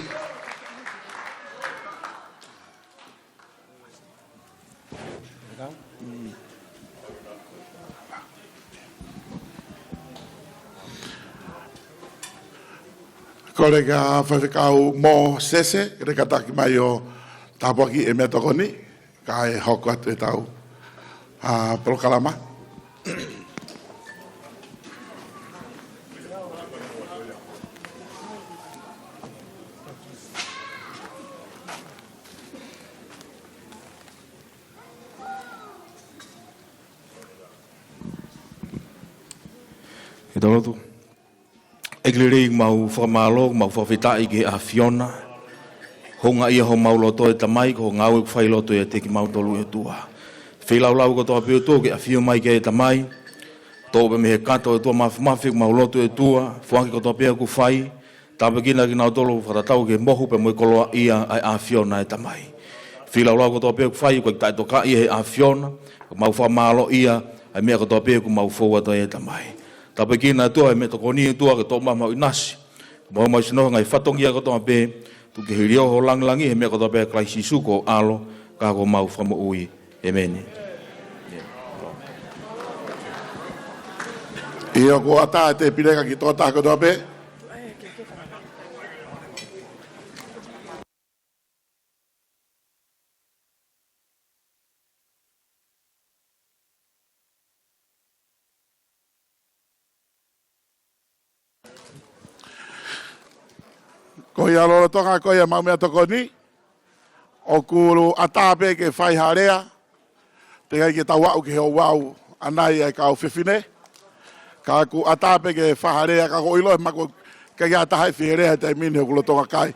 Kole kia Faifekau Mōsese, ke ne kātaki mai ʻo tāpuakiʻi e meʻatokoni, kae hoko atu ʻetau, ā, polokalama. Ke tau lotu. ʻEiki lelei, mau fakamālō, mau fakafetaʻi ki he ʻAfiona. Houngaʻia homau loto ʻe Tamai, ko e ngāue ʻoku fai ʻi loto ʻiate kimautolu ʻe ʻOtua. Feilaulau kotoa pē ʻOtua ke ʻafio mai ki ai ʻe Tamai. Toʻo pē mei he kato ʻOtua Māfimafi ʻemau loto ʻe ʻOtua, foaki kotoa pē ʻoku fai. Tāpuekina kinautolu fakatatau ki he mohu pea mo e koloaʻia ʻa e ʻAfiona ʻe Tamai. Feilaulau kotoa pē ʻoku fai, ʻoku ʻikai taʻetokaʻi ʻe he ʻAfiona, ka mau fakamālōʻia ʻa e meʻa kotoa pē ʻoku mau fou atu ai ʻe Tamai. Tāpuekina ʻOtua e meʻatokoni ʻOtua ke toʻo mai homau ʻinasi, mo homau sino he ngaahi fatongia kotoa pē, tuku ke hilio ho langilangi he meʻa kotoa pē ʻia Kalaisi Sīsū ko ho ʻAlo, ka ko homau Fakamoʻui. ʻEmeni. ʻIo, kuo ʻatā e tēpile ka ki tokotaha kotoa pē. Ko ia lolotonga ko ia ʻemau meʻatokoni, ʻoku ʻatā pē ke fai ha lea, Teʻeki ai ke tau aʻu ki he ouau ʻanai ʻa e kau fefine. Ka ʻoku ʻatā pē ke fai ha lea, ka ʻoku ou ʻilo ʻe maku ʻikai ha taha ʻe fie lea he taimi ni, ʻoku lolotonga kai.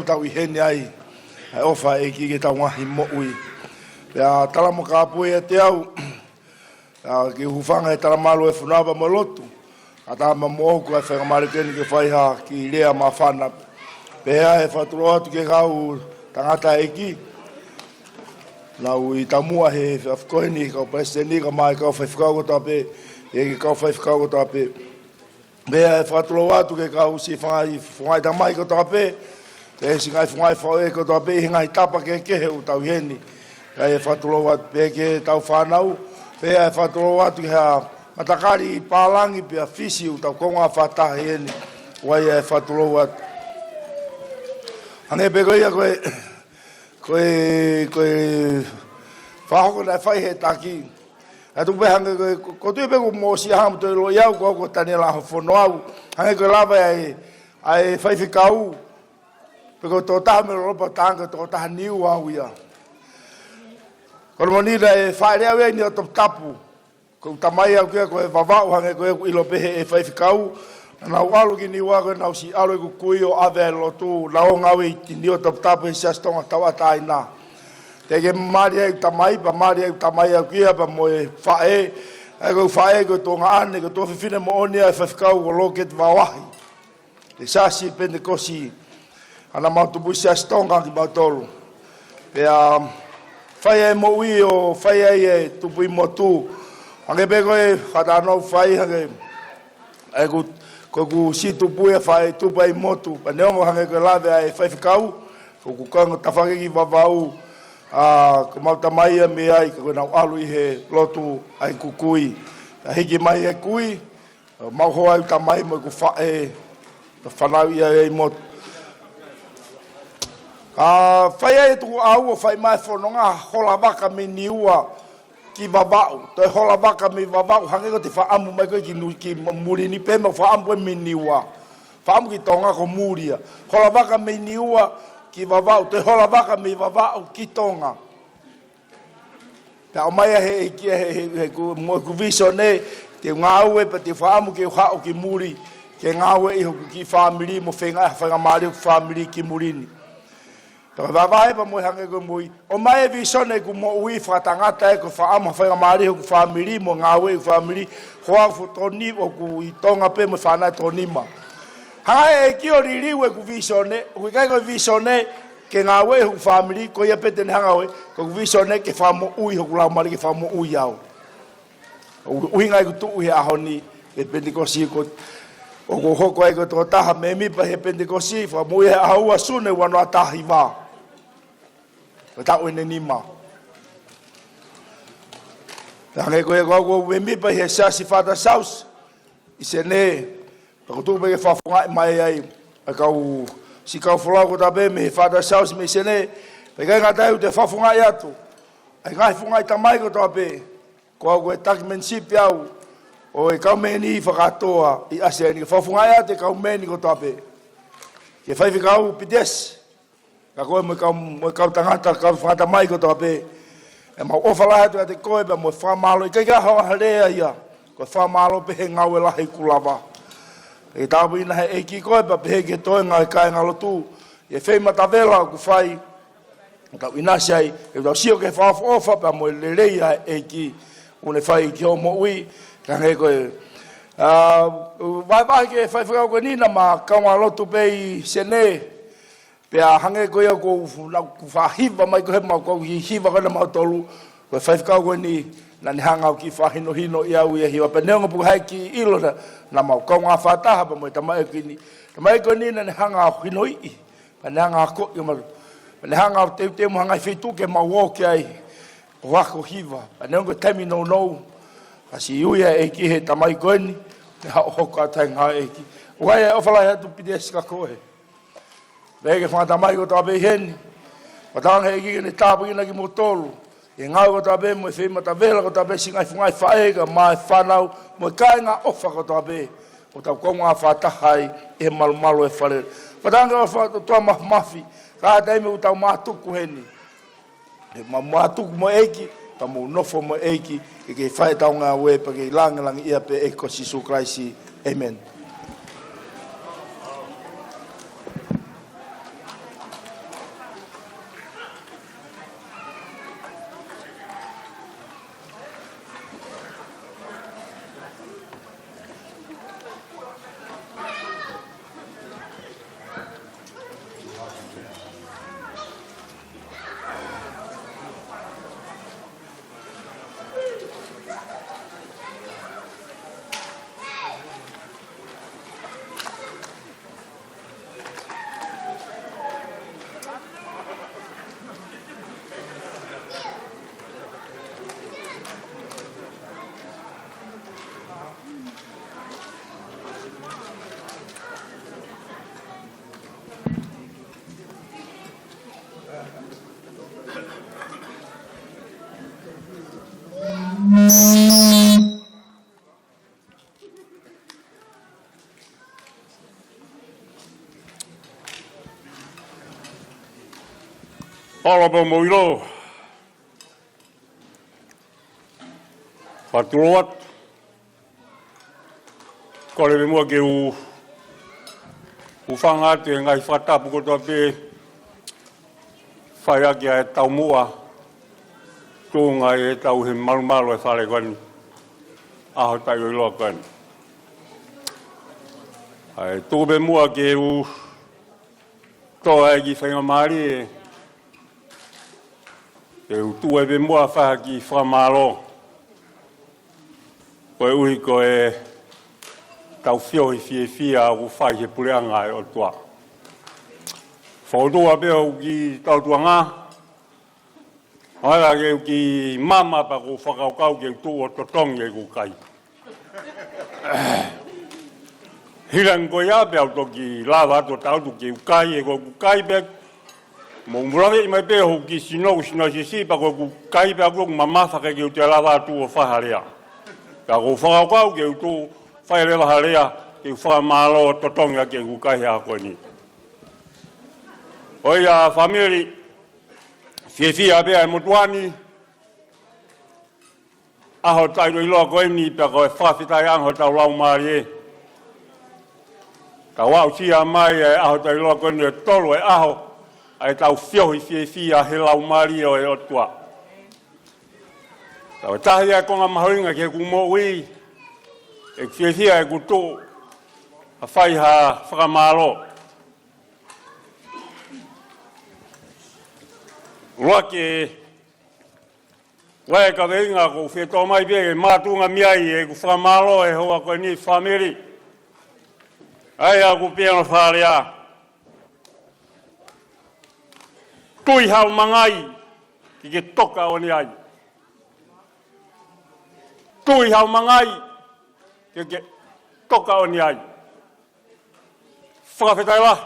tau ʻi heni ai, ʻa e ʻofa ʻa e ʻEiki ki heʻetau ngaahi moʻui. Pea tala mo kāpui ʻiate au, ʻa, ke u hūfanga he talamalu ʻo e fonua pea mo e lotu. ʻAtā mo ʻoku ʻi ai e faingamālie ko eni ke fai ha kiʻi lea māfana. Pea ʻe fakatulou atu ki he kau tangataʻeiki. Naʻa nau ʻi taumuʻa he efiafi ko eni, kau palesiteni, kae ʻumaʻā e kau faifekau kotoa pē, ʻa e kau faifekau kotoa pē. Pea ʻe fakatulou atu ki he kau siʻi fanga-, fangaʻi tamai kotoa pē, pea siʻi ngaahi fangaʻi faʻē kotoa pē ʻi he ngaahi tapa kehekehe ʻoku tau ʻi heni. Pea ʻe fakatulou atu pē ki heʻetau fānau, pea ʻe fakatulou atu ki he matakali ʻi pālangi pea Fisi ʻoku tau kaungā fakataha ʻi heni. ʻOku ʻi ai e fakatulou atu. Hangē pē ko ia ko e, ko e, ko e fakahoko naʻe fai he taki. ʻA ia tuku pē hangē ko e, ko, ʻoku ou tui pē kuo mou ʻosi ʻamanaki ʻoku toe ʻilo au, ko au ko Taniela Hofono au. Hangē ko e lave ʻa e, ʻa e faifekau, pe ko e tokotaha mei Lolopa Tānga, ko e tokotaha Niua au ia. Ko hono moʻoni naʻe faʻeleʻi au ia ʻi Niuatoputapu. Ko ʻeku tamai au ki ai ko e Vavaʻu hangē ko ia ʻoku ʻilo pē ʻe he faifekau. Naʻa nau ʻalu ki Niua ko ʻenau siʻi ʻalu ʻeku kui ʻo ʻave ʻa e lotu, naʻa nau ngāue ʻi Niuatoputapu he Siasi Tonga Tauʻatāina. Teʻeki ke mali ai ʻeku tamai, pea mali ai ʻeku tamai au ki ai pea mo e faʻē. ʻA ia ko e faʻē ko e tuongaʻane, ko e tuofefine moʻoni ʻa e faifekau ko Lōketi Vaoahi. ʻI he Siasi Penitekosi, ʻa naʻa mau tupu ʻi Siasi Tonga kimautolu. Pea fai ai e moʻui ʻo fai ai e tupu ʻi motu. Hangē pē ko e fakatātā naʻe fai hangē, ʻa ʻeku, ko ʻeku siʻi tupu ia fai tupu ai ʻi motu. Pea neongo hangē ko e lave ʻa e faifekau, ko ʻeku kaungā tafaʻaki ki Vavaʻu, ʻa, ko ʻemau tamai ia mei ai, ka ko ʻenau ʻalu ʻi he lotu ʻa ʻeku kui. Pea hiki mai e kui, mau hoa ʻeku tamai mo ʻeku faʻē, ʻo fanauʻi ai ʻi motu. Ka fai ai e tukuʻau ʻo fai mai e fononga, hola vaka mei Niua ki Vavaʻu. Toe hola vaka mei Vavaʻu, hangē ko ʻete faʻamu mai ko ē ki Nu-, ki muli ni pē, mau faʻamu ko ē mei Niua. Faʻamu ki Tonga ko muli ia. Hola vaka mei Niua ki Vavaʻu, toe hola vaka mei Vavaʻu ki Tonga. Pea ʻomai ʻe he ʻEiki, he, he, he, ko, mo ʻeku vīsone, te u ngāue pea te u faʻamu ke u haʻu ki muli, ke ngāueʻi hoku kiʻi fāmili mo feinga ha faingamālie hoku fāmili ki muli ni. Pea ko e vahevahe pea mo e hangē ko e moʻui. ʻOmai e vīsone ʻeku moʻui fakatangata ē, ko e faʻamu ha faingamālie hoku fāmili mo ngāueʻi hoku fāmili, hoa ʻoku toni ʻoku ʻi Tonga pē mo e fānau ʻe toko nima. Hanga ʻe he ʻEiki ʻo liliu ʻeku vīsone, ʻoku ʻikai ko e vīsone ke ngāueʻi hoku fāmili, ko ia pē te ne hanga ʻo, ko ʻeku vīsone ke fakamoʻui hoku laumālie, ke fakamoʻui au. ʻUhinga ʻeku tuʻu he ʻaho ni he Penitekosi ko, ʻoku ou hoko ai ko e tokotaha mēmipa he Penitekosi, fakamoʻui he ʻaho ua Sune ua noa taha hiva. Ko e taʻu ʻeni ʻe nima. Hangē ko ia ko au ʻoku ou mēmipa he Siasi Father's House ʻi Senē, pea ʻoku tuʻu pē ke fakafofongaʻi mai ai ʻa e kau, siʻi kau folau kotoa pē mei he Father's House mei Senē, pea ʻikai ngata ai ʻoku te fakafofongaʻi atu ʻa e ngaahi fangaʻi tamai kotoa pē, ko au ko e taki mēnisepi au ʻo e kau mēni fakakātoa ʻi ʻAsia ni, ke fakafofongaʻi atu e kau mēni kotoa pē. Ki he faifekau Pitesi, ka ko e mo e kau, mo e kau tangata, kau fakatamai kotoa pē. ʻE mau ʻofa lahi atu ʻiate koe pea mo e fakamālō, ʻikai ke ʻaho ʻaho lea ia, ko e fakamālō pē he ngāue lahi kuo lava. ʻE tāpuekina ʻe he ʻEiki koe pea pehē ki he toenga ʻo e kāingalotu, ʻi he fei matavela ʻoku fai, ʻoku tau ʻinasi ai, ʻoku tau sio ki he fakaʻofoʻofa pea mo e lelei ʻa e ʻEiki ʻoku ne fai ki hoʻo moʻui, ka hangē ko e, ʻa, vahevahe ki he faifekau ko eni naʻa ma kaungā lotu pē ʻi Senē, pea hangē ko ia ʻoku ou fu-, naʻa ku fakahiva mai ko ē he mau kau hiva ko ē naʻa mau tolu, ko e faifekau ko eni, naʻa ne hanga ʻo kiʻi fakahinohinoʻi au ʻi he hiva pea neongo pē ʻoku ʻikai ke ʻilo naʻa, naʻa mau kaungā fakataha pea mo e tamaiki ko eni. Tamaiki ko eni naʻa ne hanga ʻo hinoiʻi, pea ne hanga ʻo akoʻi kimautolu. Pea ne hanga ʻo teuteu mo ha ngaahi feituʻu ke mau ō ki ai ʻo ako hiva. Pea neongo ko e taimi nounou, ka siʻi ui ʻa e ʻEiki he tamaiki ko eni, ne haʻu ʻo hoko atu ai e ngāue ʻa e ʻEiki. ʻOku ʻi ai e ʻofa lahi atu Pitesi kia koe. Pea ki he fakatamai kotoa pē ʻi heni. Fakatauange ʻEiki ke ne tāpuekina kimoutolu ʻi he ngāue kotoa pē mo e fei matavela kotoa pē, siʻi ngaahi fangaʻi faʻē kae ʻumaʻā e fānau mo e kāinga ʻofa kotoa pē ʻoku tau kaungā fakataha ai ʻi he malumalu ʻo e fale. Fakatauange ʻofa ʻa e ʻOtua Māfimafi, ka ʻi he taimi ʻoku tau mātuku heni, ʻe mau mātuku mo e ʻEiki, pea mau nofo mo e ʻEiki, ke kei fai ʻetau ngāue pea kei lāngilangiʻia pē ʻa e ʻEiki ko Sīsū Kalaisi. ʻĒmeni. Holo pē mo ilo. Fakatulou atu. Kole pē muʻa ke u hūfanga atu he ngaahi fakatapu kotoa pē fai ʻaki ʻa e taumuʻa tuʻunga ʻetau ʻi he malumalu ʻo e fale ko eni, ʻaho taʻeʻiloa ko eni. ʻAi, tuku pē muʻa ke u toʻo ʻa e kiʻi faingamālie ke u tuʻu ai pē muʻa ʻo fai ha kiʻi fakamālō. Koeʻuhi ko ʻetau feohi fiefia ʻoku fai he puleʻanga ʻo e ʻOtua. Fakatulou pē hoku kiʻi tautuʻanga. ʻAi, ke u kiʻi mama pea ʻoku ou fakakaukau ke u tuʻu ʻo totongi ʻeku kai. Hili ange ko ia pea u toki lava atu ʻo tangutu ke u kai, he ko ʻeku kai pē, mou lave mai pē hoku kiʻi sino, sino sisi, pea ko ʻeku kai pē ʻaku ʻoku mamafa, ʻikai ke u toe lava atu ʻo fai ha lea. Pea ʻoku ou fakakaukau ke u tuʻu ʻo fai leva ha lea ke u fakamālō totongi ʻaki ʻeku kai he ʻaho ko eni. ʻOiauē fāmili, fiefia pē ʻa e motuʻa ni, ʻaho taʻeʻiloa ko eni, pea ko e fakafetaʻi ange hotau laumālie. Tau aʻusia mai e ʻaho taʻeʻiloa ko eni ʻe tolu e ʻaho ʻa ʻetau feohi fiefia he laumālie ʻo e ʻOtua. Tau tahi ʻa e konga mahuʻinga ki heʻeku moʻui, ʻeku fiefia ʻeku tuʻu ʻo fai ha fakamālō. ʻUluaki, ʻa e kaveinga ʻoku ou fie toʻo mai pē ke makatuʻunga mei ai ʻeku fakamālō he houa ko eni fāmili. ʻAi, ʻoku pehē hono fakalea: Tui hao mangai, ke ke toka ʻo ne ʻai. Tui hao mangai, ke ke toka ʻo ne ʻai. Fakafetaʻi lahi.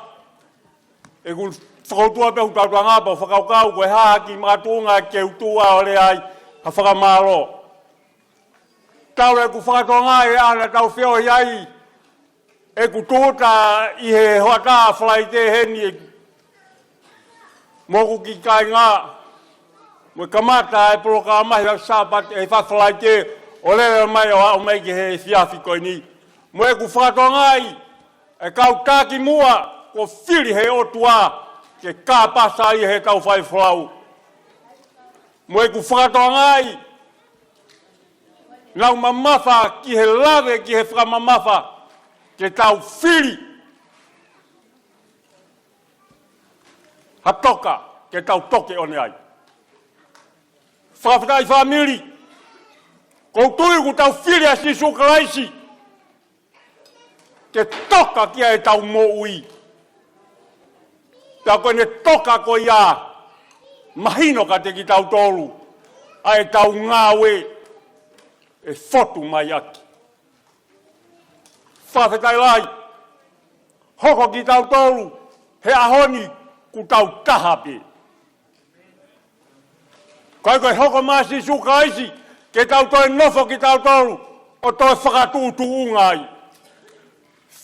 ʻOku ou fakautua pē hoku tautuʻanga pea u fakakaukau ko e hā ha kiʻi makatuʻunga ke u tuʻu ʻo lea ai ha fakamālō. Talu ʻeku fakatokangaʻi ʻa e ʻaho naʻa tau feohi ai, ʻeku tūʻuta ʻi he hoʻatā Falaite heni mo hoku kiʻi kāinga, mo e kamata e polokalama he Sāpate, he Falaite, ʻo lele mai ʻo aʻu mai ki he efiafi ko eni. Mo ʻeku fakatokangaʻi e kau takimuʻa kuo fili ʻe he ʻOtua ke kāpasa ai heʻetau fai folau. Mo ʻeku fakatokangaʻi naʻa nau mamafa ki he lave, ki he fakamamafa, ke tau fili ha toka, ke tau toka ʻo ne ʻai. Fakafetaʻi fāmili, ʻoku ou tui kuo tau fili ʻa Sīsū Kalaisi ke toka ki ai ʻetau moʻui. Pea ko ʻene toka ko ia, mahino kiate kitautolu ʻa ʻetau ngāue ʻe fotu mai ʻaki. Fakafetaʻi lahi, hoko kitautolu he ʻaho ni kuo tau taha pē. Ko e, ko e hoko mai ʻa Sīsū Kalaisi ke tau toe nofo kitautolu ʻo toe fakatuʻutuʻunga ai.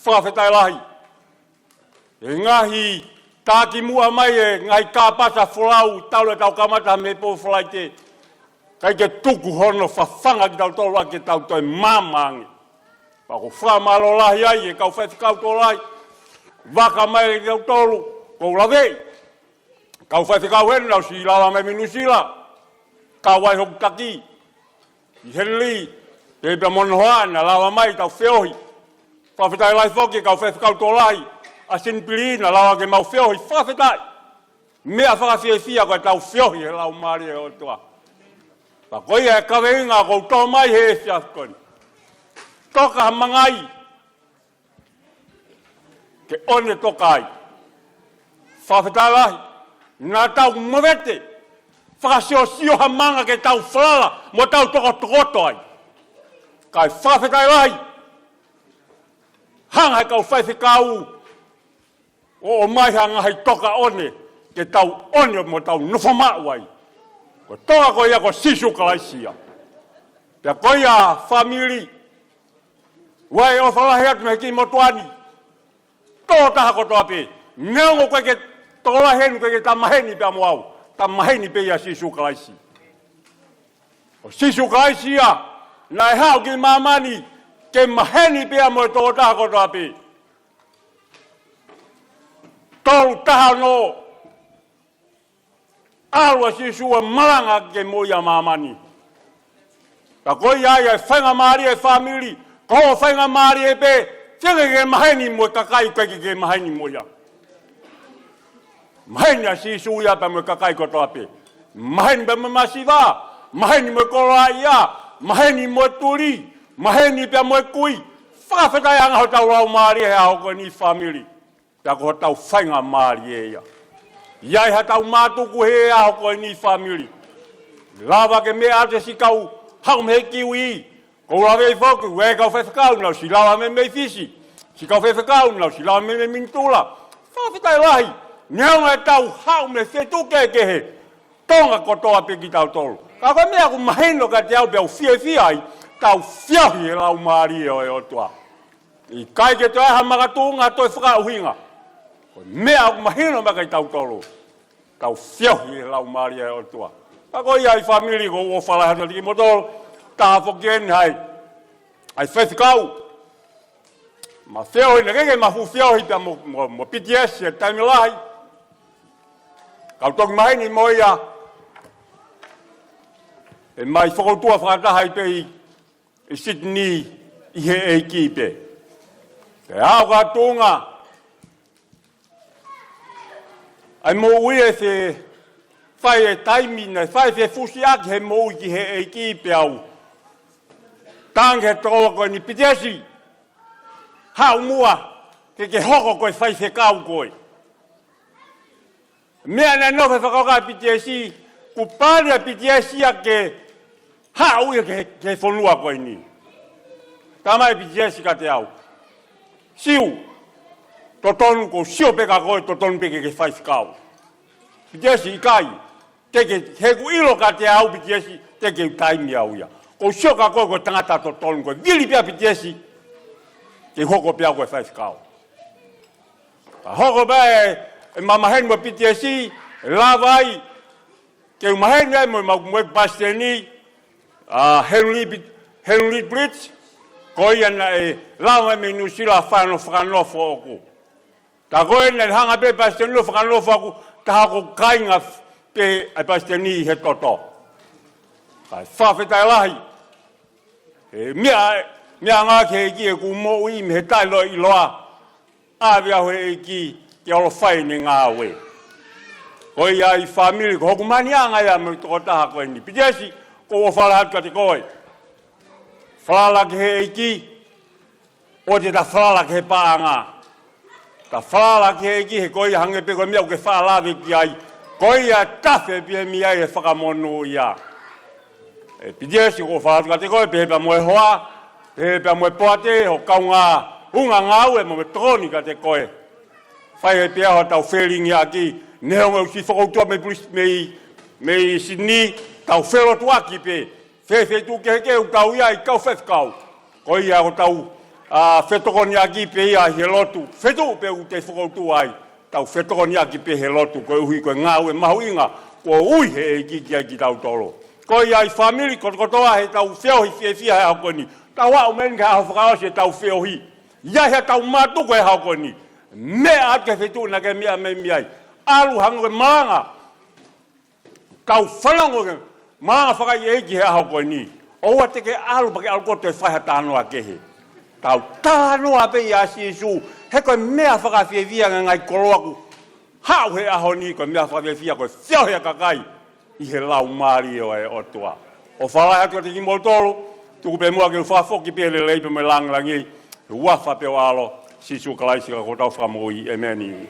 Fakafetaʻi lahi. ʻE ngaahi takimuʻa mai e ngaahi kāpasa folau talu ʻetau kamata mei he pō Falaite, ʻikai ke tuku hono fafanga kitautolu ʻaki ke tau toe mama ange. Pea ʻoku ou fakamālō lahi ai e kau faifekau tokolahi, vaka mai kitautolu, ʻoku ou laveʻi kau faifekau heni naʻa nau ʻosi lava mai mei Nuʻusila, kau ai hoku taki, ʻi Henley, pea pea mo Nohoa naʻa lava mai ʻetau feohi. Fakafetaʻi lahi foki kau faifekau tokolahi, ʻa Sinipili naʻa lava ke mau feohi, fakafetaʻi. Meʻa fakafiefia ko ʻetau feohi he laumālie ʻo e ʻOtua. Pea ko ia e kaveinga ʻoku ou toʻo mai he efiafi ko eni. Toka ha mangai, ke ʻo ne toka ai. Fakafetaʻi lahi, naʻa tau movete, fakasiosio ha manga ke tau falala, mo tau tokotokoto ai. Kae fakafetaʻi lahi, hanga he kau faifekau ʻo ʻomai ha ngaahi toka ʻo ne, ke tau ʻo ne mo tau nofo maʻu ai. Ko e toka ko ia ko Sīsū Kalaisi ia. Pea ko ia fāmili, ʻoku ou ʻofa lahi atu mei he kiʻi motuʻa ni. Tokotaha kotoa pē. Neongo ʻoku ʻikai ke tokolahi heni, ʻikai ke tama heni pea mo au. ka maheni pē ʻia Sīsū Kalaisi. Ko Sīsū Kalaisi ia naʻe haʻu ki māmani ke maheni pea mo e tokotaha kotoa pē. Tolu taha ono, ʻalu ʻa Sīsū ʻo malanga ke moʻui ʻa māmani. Ka ko ia ai ʻa e faingamālie ʻa e fāmili, ko hoʻo faingamālie pē, feinga ke maheni mo e kakai ʻoku ʻikai ke ke maheni mo ia. Maheni ʻa Sīsū ia pea mo e kakai kotoa pē. Maheni pea mo e masiva, maheni mo e koloaʻia, maheni mo e tuli, maheni pea mo e kui. Fakafetaʻi ange hotau laumālie he ʻaho ko eni fāmili. Pea ko hotau faingamālie ia. ʻI ai haʻatau mātuku he ʻaho ko eni fāmili. Lava ke meʻa atu siʻi kau haʻu mei he Kiwi. Ko u lave foki, ʻa e kau faifekau naʻa nau siʻi lava mei, mei Fisi. Siʻi kau faifekau naʻa nau siʻi lava mei, mei Minitula. Fakafetaʻi lahi. Neongo ʻetau haʻu mei he feituʻu kehekehe, Tonga kotoa pē kitautolu. Ka ko e meʻa ʻoku mahino kiate au pea u fiefia ai, tau feohi he Laumālie ʻo e ʻOtua. ʻIkai ke toe ʻi ai ha makatuʻunga toe fakaʻuhinga. Ko e meʻa ʻoku mahino mai kiate kitautolu, tau feohi he Laumālie ʻo e ʻOtua. Ka ko ia ai fāmili, ʻoku ou ʻofa lahi atu kiate kimoutolu, taha foki eni ʻa e, ʻa e faifekau. Ma feohi, naʻe ʻikai ke ma fuʻu feohi pea mo, mo, mo P T S he taimi lahi. Ka u toki maheni mo ia, ʻe mai fokoutua fakataha ai pē ʻi ʻi Sydney ʻi he ʻEiki pē. Pea aʻu ki he tuʻunga ʻa e moʻui ʻe fai e taimi naʻe fai fefusiʻaki he moʻui ki he ʻEiki pea u tangi he tokoua ko eni, Pitesi, haʻu muʻa ke ke hoko ko e faifekau koe. Meʻa naʻe nofo he fakakaukau ʻa Pitesi, kuo pali ʻa Pitesi ia ke haʻu ia ki he, ki he fonua ko eni. Talamai ʻe Pitesi kiate au, Siu, totonu, ʻoku ou sio pē kia koe, totonu pē ke ke faifekau. Pitesi, ʻikai, teʻeki, he ʻoku ʻilo kiate au Pitesi, teʻeki ke u taimi au ia. ʻOku ou sio kia koe ko e tangata totonu, ko e vili pē ʻa Pitesi ke hoko pē au ko e faifekau. Ka hoko pē ʻa e, ʻa e mamaheni mo Pitesi, ʻe lava ai ke u maheni ai mo, mo, mo e palesiteni, ʻa Henry Pit-, Henry Pritch, ko ia naʻe lava mei Nuʻu Sila ʻo fai hono fakanofo ʻoʻoku. Ka ko eni naʻe hanga pē palesiteni ʻo fakanofo ʻoʻoku, taha ko e kāinga pē ʻa e palesiteni he toto. Kae fakafetaʻi lahi. ʻE meʻa, meʻa anga ki he ʻEiki ʻeku moʻui mei he taʻeʻiloa. ʻAve au he ʻEiki ke u ʻalu ʻo fai ʻene ngāue. Ko ia ai fāmili, ko hoku māhina ia mo e tokotaha ko eni. Pitesi, ʻoku ou ʻofa lahi atu kiate koe. Falala ki he ʻEiki, ʻoua te ta falala ki he paʻanga. Ta falala ki he ʻEiki he ko ia hangē pē ko e meʻa ʻoku ke faʻa lave ki ai. Ko ia tafe pē mei ai e fakamonū ia. ʻE Pitesi, ʻoku ou ʻofa lahi atu kiate koe, pehē pea mo e hoa, pehē pea mo e poate, ho kaungā ʻulungaanga ngāue mo e tokoni kiate koe. Fai ai pē hotau felingiʻaki, neongo ʻeku siʻi fokoutua mei Pulis-, mei, mei Sydney, tau felotuʻaki pē. Fē feituʻu kehekehe ʻoku tau ʻi ai kau faifekau. Ko ia ʻoku tau, ʻa, fetokoniʻaki pē ia he lotu. Feituʻu pē ʻoku te fokoutua ai, tau fetokoniʻaki pē he lotu, koeʻuhi ko e ngāue mahuʻinga kuo ui he ʻEiki kiate kitautolu. Ko ia ai fāmili kotokotoa, heʻetau feohi fiefia he ʻaho ko eni. Tau aʻu mei heni ki he ʻaho fakaʻosi ʻetau feohi. ʻI ai haʻatau mātuku he ʻaho ko eni. Meʻa atu ki he feituʻu naʻa ke meʻa mai mei ai. ʻAlu hangē ko e malanga. Tau fanongo ki he malanga fakaʻeiʻeiki he ʻaho ko eni. ʻOua te ke ʻalu pea ke ʻalu koe ʻo toe fai ha talanoa kehe. Tau talanoa pē ʻia Sīsū, he ko e meʻa fakafiefia ʻa e ngaahi koloa kuo haʻu he ʻaho ni, ko e meʻa fakafiefia ko e feohi ʻa e kakai ʻi he Laumālie ʻo e ʻOtua. ʻOfa lahi atu kiate kimoutolu, tuku pē muʻa ke u fakafoki pē lelei pē mo e lāngilangi, he huafa pē ʻo e ʻAlo, Sīsū Kalaisi ko hotau Fakamoʻui. ʻĒmeni.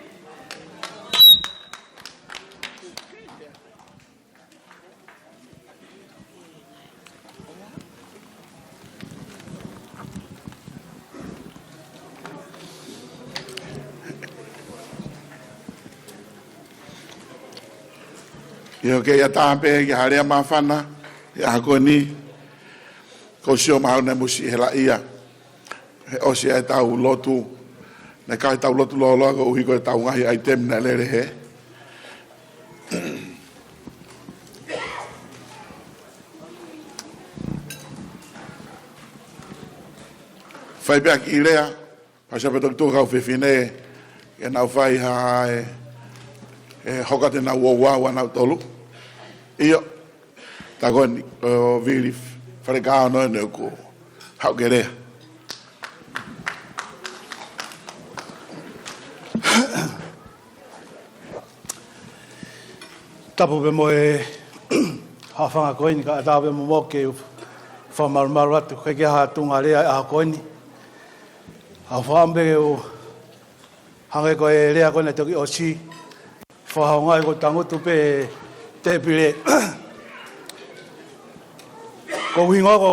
ʻIo, ke ʻatā pē ki ha lea māfana he ʻaho ko eni. ʻOku ou sio mahalo naʻe musi hela ia. He ʻosi ʻetau lotu, naʻe ʻikai tau lotu lōloa koeʻuhi ko ʻetau ngaahi ʻaitemi naʻe lele hē. Fai pē ha kiʻi lea, fai siʻa pē toki tuku kau fefine, ke nau fai ha e, e hoko atu ʻenau ouau ʻanautolu. ʻIo, tā ko eni, ʻo Vili Falekaono eni ʻoku haʻu ke lea. Tapu pē mo e haʻofanga ko eni, kae ʻatā pē mo moʻoku ke u fakamalumalu atu, ʻikai ke ʻi ai ha tuʻunga lea ʻi he ʻaho ko eni. ʻOku ou fakaʻamu pē ke u hangē ko e lea ko eni naʻe toki ʻosi, fakahoungaʻi ko e tangutu pē tēpile. Ko hoku hingoa ko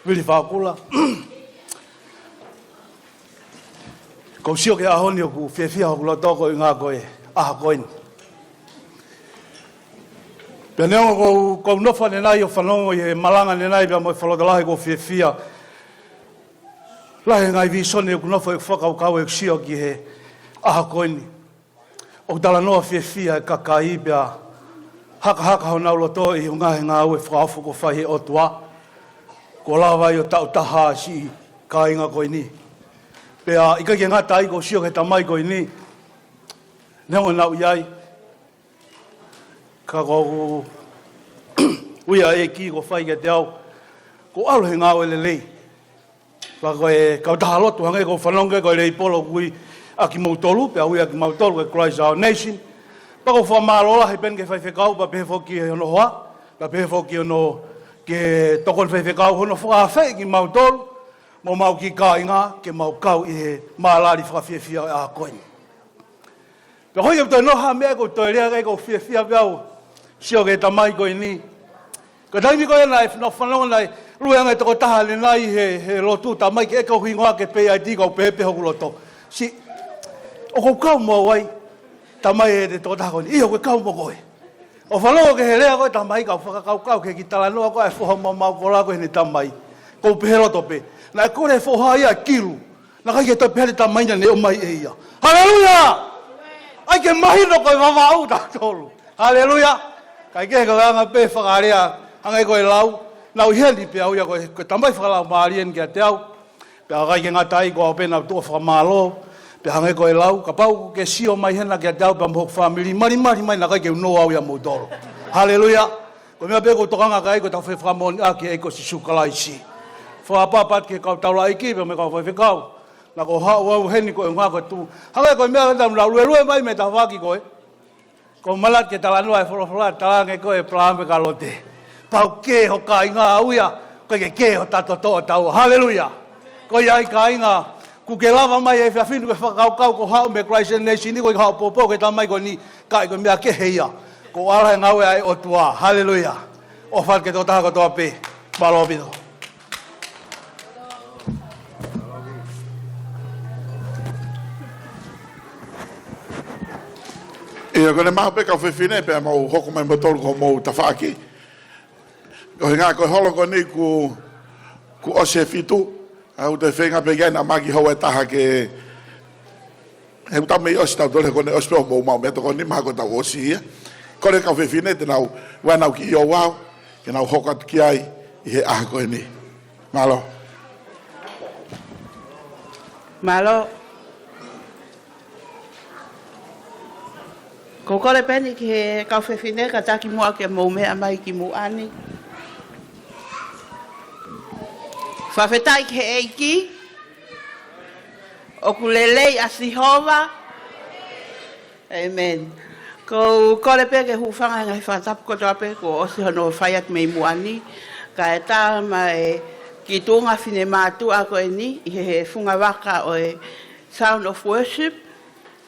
Vili Fakula. ʻOku ou sio ki he ʻaho ni ʻoku fiefia hoku loto koeʻuhi ko e ʻaho ko eni. Pea neongo ʻoku ou, ʻoku ou nofo ʻanenai ʻo fanongo ʻi he malanga ʻanenai pea mo e fakalotolahi, ʻoku ou fiefia. Lahi e ngaahi vīsone ʻoku nofo ʻi heʻeku fakakaukau ʻi heʻeku sio ki he ʻaho ko eni. ʻOku talanoa fiefia e kakai pea hakahaka honau loto ʻi he ngaahi ngāue fakaofo kuo fai ʻe he ʻOtua. Kuo lava ai ʻo taʻu taha siʻi kāinga ko eni. Pea ʻikai ke ngata ai, ʻoku ou sio ki he tamai ko eni. Neongo ʻenau ʻi ai, ka ʻoku ou ui ʻa e ʻEiki kuo fai kiate au, kuo ʻalu he ngāue lelei. Pea ko e kautaha lotu hangē ko e fanongo ko e Leipolo ʻoku ui ʻa kimoutolu, pea ui ʻa kimautolu ko e Christ Our Nation. Pea ʻoku ou fakamālō lahi pē ki he faifekau, pea pehē foki ki hono hoa, pea pehē foki ki hono, ki he tokoni faifekau hono fakaafeʻi kimautolu, mo homau kiʻi kāinga, ke mau kau ʻi he mālali fakafiefia ʻo e ʻaho ko eni. Pea ko ia ʻoku ou toe noa ha meʻa ʻoku ou toe lea ki ai, ʻoku ou fiefia pē au ʻo sio ki he tamai ko eni. Ko e taimi ko ē naʻe fanongo, fanongo naʻe lue ange e tokotaha ʻanenai he, he lotu, tamai, ke ʻeke hoku hingoa ki he pei aiti, ʻoku ou pehē pē hoku loto, siʻi, ʻoku ou kau mo au ai, tamai, ʻe he tokotaha ko eni? ʻIo, ʻoku ou kau mo koe. ʻO fanongo ki he lea ko e tamai, kau fakakaukau ki he kiʻi talanoa ko ē ʻa e foha maumau kola ko eni, tamai. ʻOku ou pehē loto pē, naʻe kole e foha ia ʻo kilu. Naʻe ʻikai ke toe pehē ʻe he tamai naʻa ne ʻomai ʻe ia. Haleluia! ʻAi ke mahino ko e Vavaʻu tautolu. Haleluia! Kae kehe, ko e anga pē fakalea, hangē ko e lau, naʻá ku ʻi heni pē au ia, ko e, ko e tamai fakalaumālie eni kiate au. Pea ʻikai ke ngata ai, ko au pē naʻá ku tuʻu ʻo fakamālō. Pea hangē ko e lau, kapau ʻokú ke sio mai hena kiate au pea mo hoku fāmili, malimali mai, naʻe ʻikai ke u noa au ia moutolu. Haleluia! Ko e meʻa pē ʻoku ou tokanga ki ai, ko ʻetau fefakamoʻoniʻaki ʻa e ʻEiki ko Sīsū Kalaisi. Fakaʻapaʻapa atu ki he kau taulaʻeiki pea mo e kau faifekau. Naʻá ku haʻu au heni koeʻuhi ko e tuʻu, hangē ko e meʻa ʻoku tau luelue mai mei he tafaʻaki ko ē. ʻOku ou manatu ki he talanoa ʻa e folofola, talaange ko ē ʻe ʻĒpalahame kia Lote, pau ke kē ho kāinga ʻaʻau ia, ʻikai ke kē hota toto ʻo taua. Haleluia! Ko ia ai kāinga, kuó ke lava mai he efiafi ni ko e fakakaukau ko e haʻu mei he Christ Our Nation ni, ko e haʻu ʻo poupou ki he tamai ko eni, ka ʻoku ʻikai ko e meʻa kehe ia. Ko e ʻalā e ngāue ʻa e ʻOtua. Haleluia! ʻOfa atu ki he tokotaha kotoa pē. Mālō ʻaupito. ʻIo, ko ʻene maʻu pē kau fefine, pea mau hoko mai moutolu ki homou tafaʻaki. Ko e ʻuhinga ko e holo ko eni kuo, kuo ʻosi e fitu, ʻa ʻoku toe feinga pē ke ʻai ʻa e maki houa ʻe taha ke, he ʻoku tau mei ʻosi tautolu, he ko ʻene ʻosi pē hoʻomou maʻu meʻatokoni, mahalo kuo tau ʻosi ia. Kole kau fefine te nau ʻoua ʻenau kiʻi ouau, ke nau hoko atu ki ai ʻi he ʻaho ko eni. Mālō. Mālō. ʻOku ou kole pē eni ki he kau fefine, kātaki muʻa ke mou meʻa mai ki muʻa ni. Fakafetaʻi ki he ʻEiki. ʻOku lelei ʻa Sihova. ʻĒmeni. ʻOku ou kole pē ke hūfanga he ngaahi fakatapu kotoa pē kuo ʻosi hono fai atu mei muʻa ni. Kae ʻatā mai ki he tuʻunga finemātuʻa ko eni ʻi he, he fungavaka ʻo e Sound of Worship,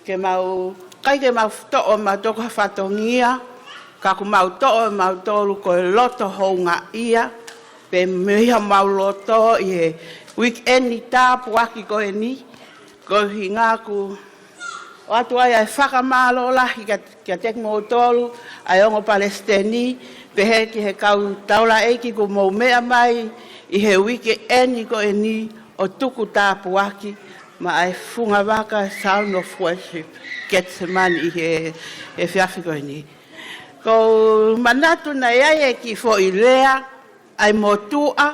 ke mau, ʻikai ke mau toʻo mautolu ko ha fatongia, ka ʻoku mau toʻo mautolu ko e loto houngaʻia, pea mei homau loto ʻi he uike ni tāpuaki ko eni, ko e ʻuhinga ʻoku ʻoatu ai ʻa e fakamālō lahi kia, kiate kimoutolu, ʻa e ongo palesiteni, pehē ki he kau taulaʻeiki kuo mou meʻa mai ʻi he uike ni ko eni ʻo tuku tāpuaki maʻa e fungavaka Sound of Worship Gethsemane ʻi he, he efiafi ko eni. ʻOku ou manatu naʻe ʻi ai e kiʻi foʻi lea ʻa e motuʻa,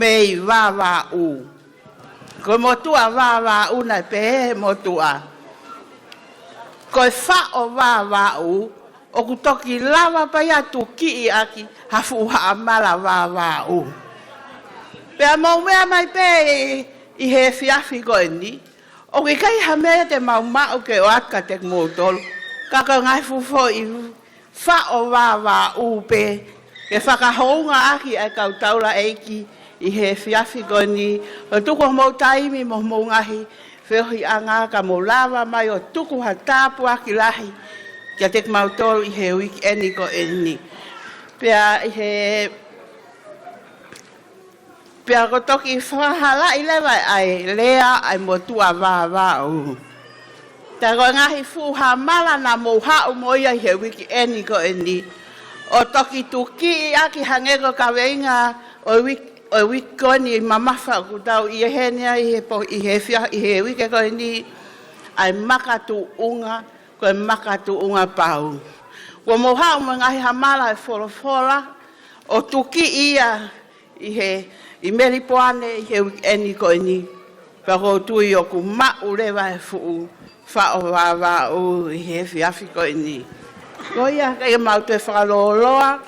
mei Vavaʻu. Ko e motuʻa Vavaʻu naʻe pehē he motuʻa, ko e faʻo Vavaʻu ʻoku toki lava pē ia ʻo tukiʻi ʻaki ha fuʻu haʻamala Vavaʻu. Pea mou meʻa mai pē ʻi, ʻi he efiafi ko eni, ʻoku ʻikai ha meʻa te mau maʻu ke ʻoatu kiate kimoutolu, ka ko e ngaahi fuʻu foʻi faʻo Vavaʻu pē ke fakahounga ʻaki ʻa e kau taulaʻeiki ʻi he efiafi ko eni, ʻo tuku homou taimi mo homou ngaahi feohiʻanga ka mou lava mai ʻo tuku ha tāpuaki lahi kiate kimautolu ʻi he uike eni ko eni. Pea ʻi he Pea ko e toki fakahalaʻi leva ʻa e lea ʻa e motuʻa Vavaʻu. Tā ko e ngaahi fuʻu haʻamala naʻa mou haʻu mo ia ʻi he uike eni ko eni, ʻo toki tukiʻi ʻaki hangē ko e kaveinga ʻo e uike, ʻo e uike ko eni mamafa ʻoku tau ʻi heni ai he po-, ʻi he fia-, ʻi he uike ko eni, ʻa e makatuʻunga, ko e makatuʻunga pau. Kuo mou haʻu mo e ngaahi haʻamala ʻo e folofola, ʻo tukiʻi ia ʻi he, ʻi Melipoane ʻi he uike eni ko eni. Pea ʻoku ou tui ʻoku maʻu leva e fuʻu faʻo Vavaʻu ʻi he efiafi ko eni. Ko ia, ʻikai ke mau toe fakalōloa.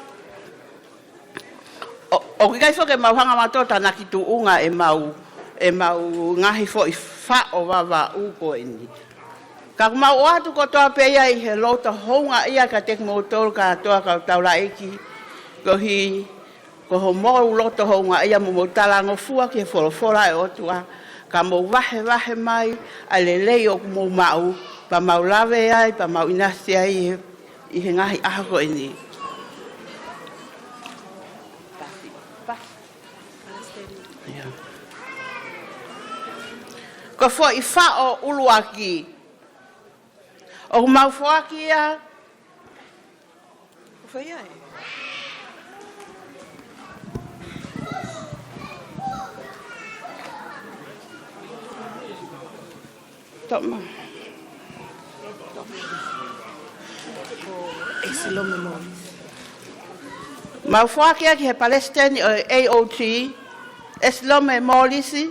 ʻO, ʻoku ʻikai foki ke mau hanga mautolu ʻo tānaki tuʻunga ʻemau, ʻemau ngaahi foʻi faʻo Vavaʻu ko eni. Ka ʻoku mau ʻoatu kotoa pē ia ʻi he loto houngaʻia kiate kimoutolu kātoa kau taulaʻeiki. Koeʻuhi ko hoʻomou loto houngaʻia mo hoʻomou talangofua ki he folofola ʻa e ʻOtua, ka mou vahevahe mai ʻa e lelei ʻoku mou maʻu, pea mau lave ai, pea mau ʻinasi ai ʻi he ngaahi ʻaho ko eni. Ko e foʻi faʻo ʻuluaki ʻoku mau foaki ia. Ko fē ia ē? Toma. Ko ʻEsilome Mōlisi. Mau foaki ia ki he palesiteni ʻo e A O T, ʻEsilome Mōlisi,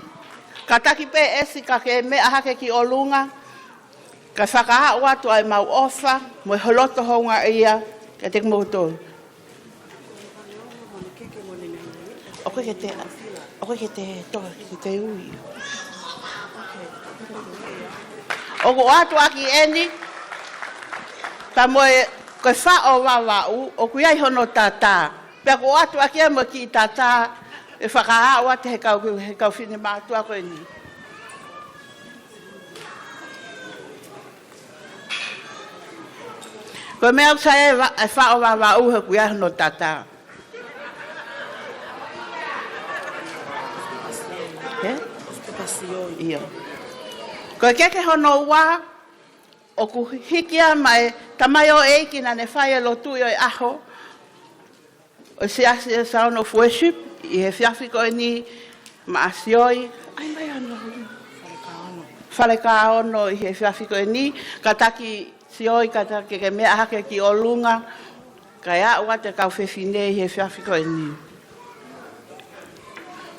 kātaki pē ʻEsi ka ke meʻa hake ki ʻolunga, kae fakaaʻu atu ʻa ʻemau ʻofa mo e loto houngaʻia kiate kimoutolu. ʻOku ʻikai ke te, ʻoku ʻikai ke te toe, ke te ui. ʻOku ʻoatu ʻaki eni, ka mo e, ko e faʻo Vavaʻu, ʻoku ʻi ai hono tatā. Pea ʻoku ʻoatu ʻaki ia mo e kiʻi tatā, ʻe fakaaʻu atu he kau, he kau finemātuʻa ko eni. Ko e meʻa ʻoku sai ai e va-, e faʻo Vavaʻu he ʻoku ʻi ai hono tatā. Ē? ʻIo. Ko e keke hono ua, ʻoku hiki ia maʻa e tamaioʻeiki naʻa ne fai e lotu ʻi he ʻaho ʻo e Siasi ʻo e Sound of Worship ʻi he efiafi ko eni, maʻa Sioi. ʻAi mai ʻa e Falekā Ono ʻi he efiafi ko eni, kātaki Sioi, kātaki ke meʻa hake ki ʻolunga, kae aʻu atu e kau fefine ʻi he efiafi ko eni.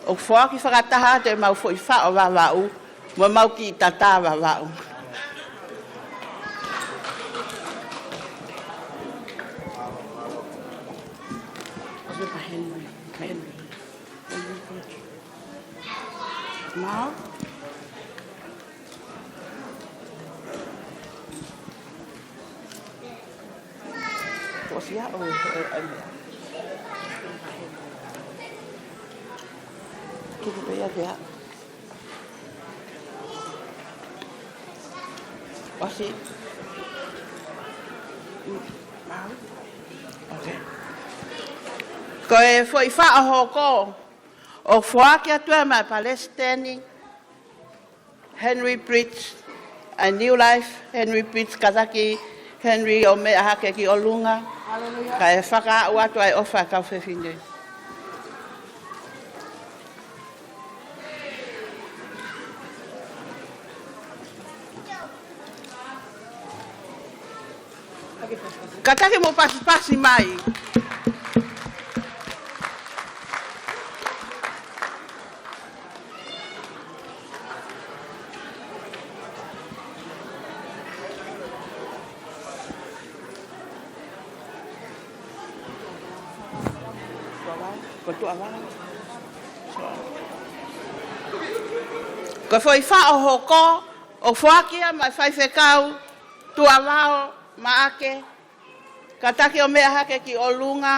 ʻOku foaki fakataha atu ʻemau foʻi faʻo Vavaʻu mo ʻemau kiʻi tatā Vavaʻu. Mau. Kuo ʻosi ia ʻo, ʻo, ʻo, ʻo. Tuku pē ia pea. ʻOsi. Mau. Okay. Ko e foʻi faʻo hoko ʻoku foaki atu ia maʻa e palesiteni Henry Bridge, ʻa e New Life, Henry Bridge, kātaki Henry ʻo meʻa hake ki ʻolunga. Hallelujah. Kae fakaaʻu atu ʻa e ʻofa ʻa e kau fefine. Kātaki mou pasipasi mai. Ko Tuʻavao. Ko e foʻi faʻo hoko ʻoku foaki ia maʻa e faifekau Tuʻavao Maʻake. Kātaki ʻo meʻa hake ki ʻolunga.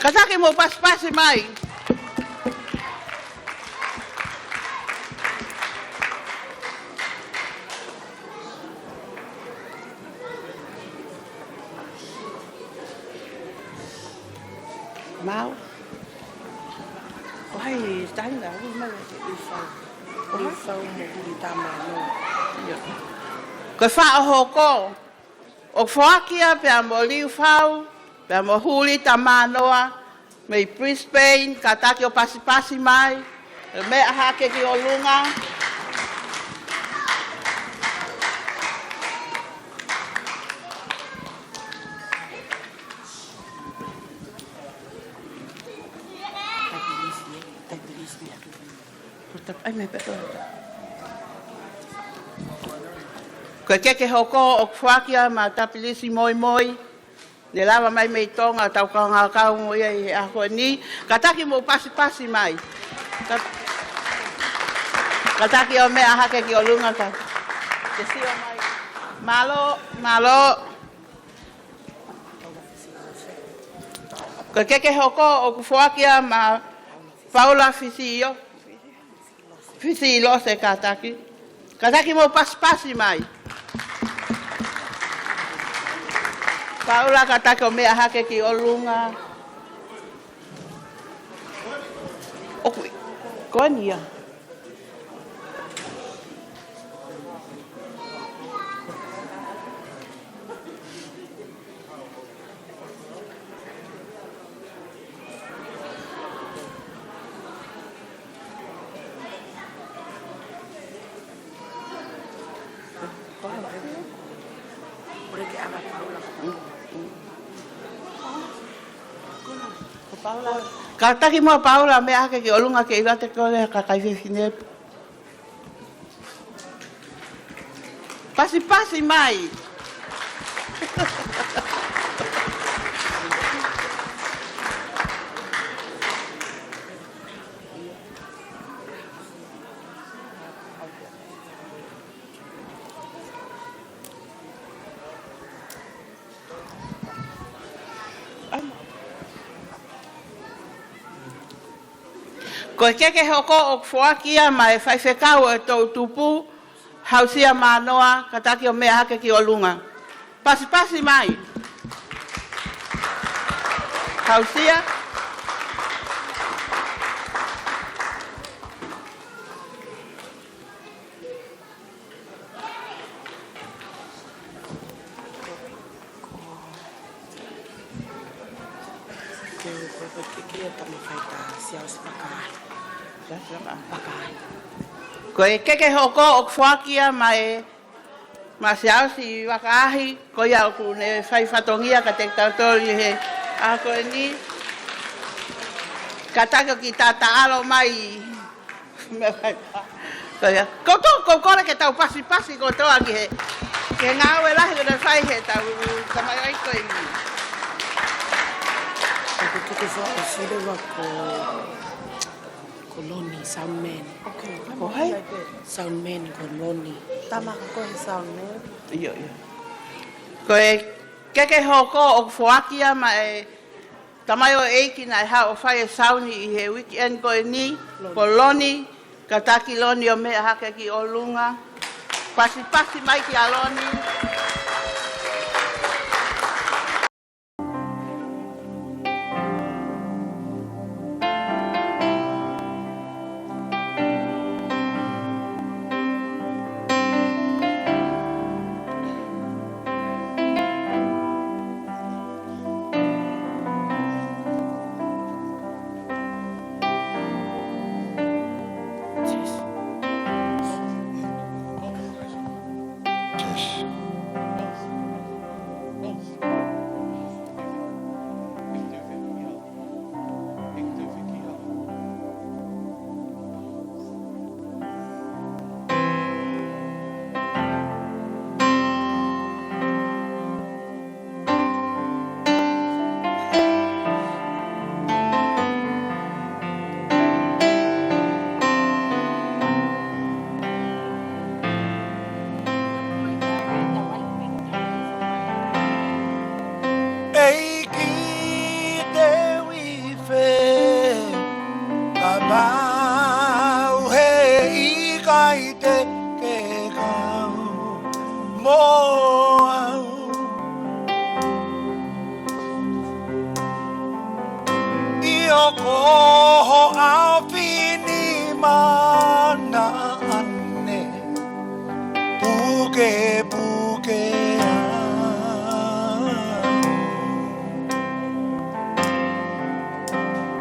Kātaki mou pasipasi mai. Mau. Ko hai taina, ui mai. Liufau. Liufau mo Huli Tamanoa. Io. Ko e faʻo hoko ʻoku foaki ia pea mo Liufau, pea mo Huli Tamanoa, mei Brisbane, kātaki ʻo pasipasi mai, ʻo meʻa hake ki ʻolunga. Ko e keke hoko ʻoku foaki ia maʻa Tapilisi Moimoi, ne lava mai mei Tonga, tau kaungā kau mo ia ʻi he ʻaho ni. Kātaki mou pasipasi mai. Ka-, kātaki ʻo meʻa hake ki ʻolunga ka. Ke sio mai. Mālō, mālō. Ko e keke hoko ʻoku foaki ia maʻa Paula Fisio. Fisilose, kātaki. Kātaki mou pasipasi mai. Paula, kātaki ʻo meʻa hake ki ʻolunga. ʻOku, ko eni ia. Kātaki muʻa Paula, meʻa hake ki ʻolunga ke ʻiloa te kole ha kakai fefine. Pasipasi mai. Ko e keke hoko ʻoku foaki ia maʻa e faifekau ʻo e toʻutupu, Hausia Manoa, kātaki ʻo meʻa hake ki ʻolunga. Pasipasi mai. Hausia. Ko e keke hoko ʻoku foaki ia maʻa e, maʻa Siaosi Vakaahi, ko ia ʻoku ne fai fatongia kiate kitautolu ʻi he ʻaho ko eni. Kātaki ʻo kiʻi taʻalo mai. Ko ia. Ko, ko, ko, kole ke tau pasipasi kotoa ki he, ki he ngāue lahi ʻoku ne fai heʻetau tamaioʻeiki ko eni. Ko e keke hoko ʻoku foaki ia ko, ko Loni, Soundman. Okay. Ko hai? Soundman ko Loni. Tama ko e Soundman. ʻIo, ʻio. Ko e keke hoko ʻoku foaki ia maʻa e tamaioʻeiki naʻe haʻu ʻo fai e sauni ʻi he weekend ko eni, ko Loni, kātaki Loni ʻo meʻa hake ki ʻolunga. Pasipasi mai kia Loni. Test. ʻikai te ke kau mo au. ʻIo, ko ho ʻaofi ni māʻoniʻoni, pukepuke au.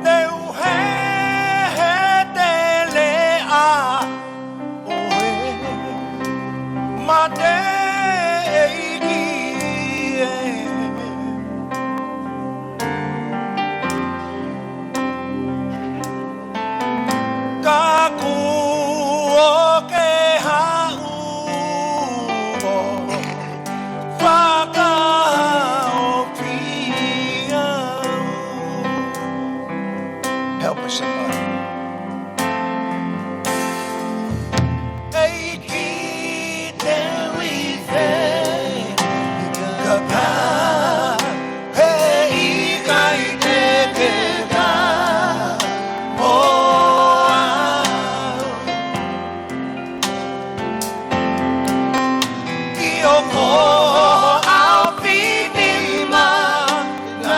Te u hehete leva ʻoe, mateʻi ē. Ka kuo ke haʻu ʻo fakahaofi au. Help us, somebody. ʻEiki, te u ʻi fē ka pā, he ʻikai te ke kau mo au. ʻIo, ko ho ʻaofi ni māʻoniʻoni,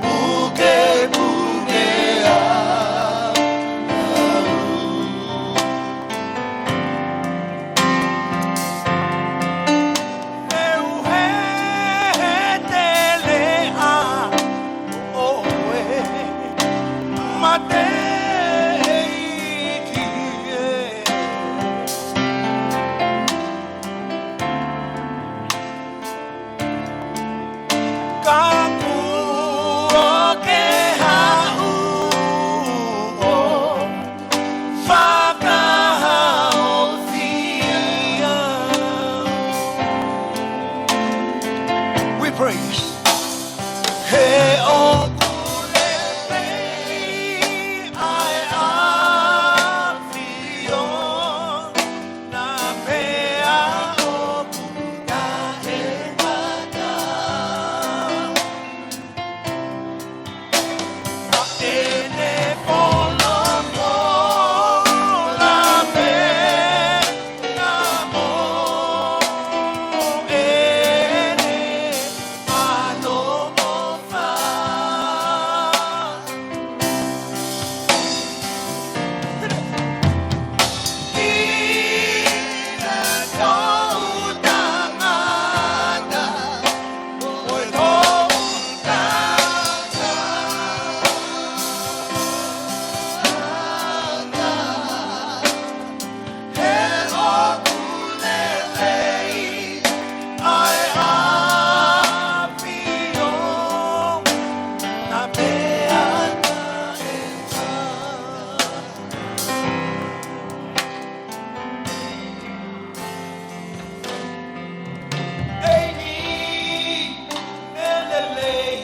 pukepuke au. Te u hehete leva ʻoe, mateʻi ē. Ka kuo ke haʻu ʻo fakahaofi au. We praise. He ʻoku lelei ʻa e ʻAfiona, pea ʻoku taʻengata ʻa ʻene folofola pea mo ʻene ʻaloʻofa. ʻEiki, ʻe lelei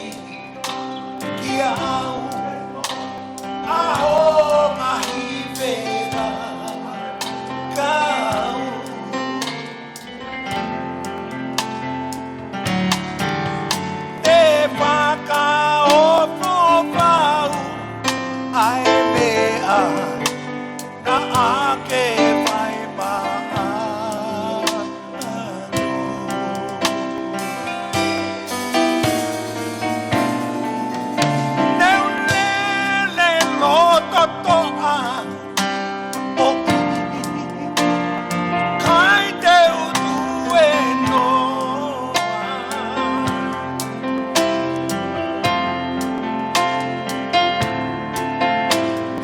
kiate au ʻa hoʻo ngaahi fekau. Te u fakaʻofoʻofa au ʻa e meʻa naʻa ke fai maʻaku. Te u lele loto toʻa ʻo ʻikai te u tuēnoa.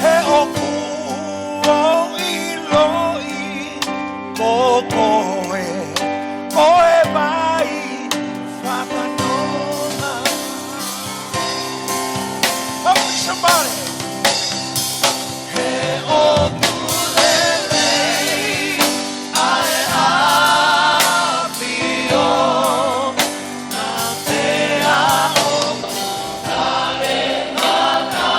He ʻoku ou ʻiloʻi ko koe ko e vai fakanonga. Help me, somebody. He ʻoku lelei ʻa e ʻAfiona, pea ʻoku taʻengata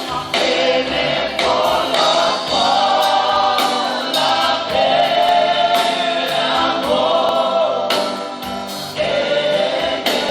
ʻa ʻene folofola pea mo ʻene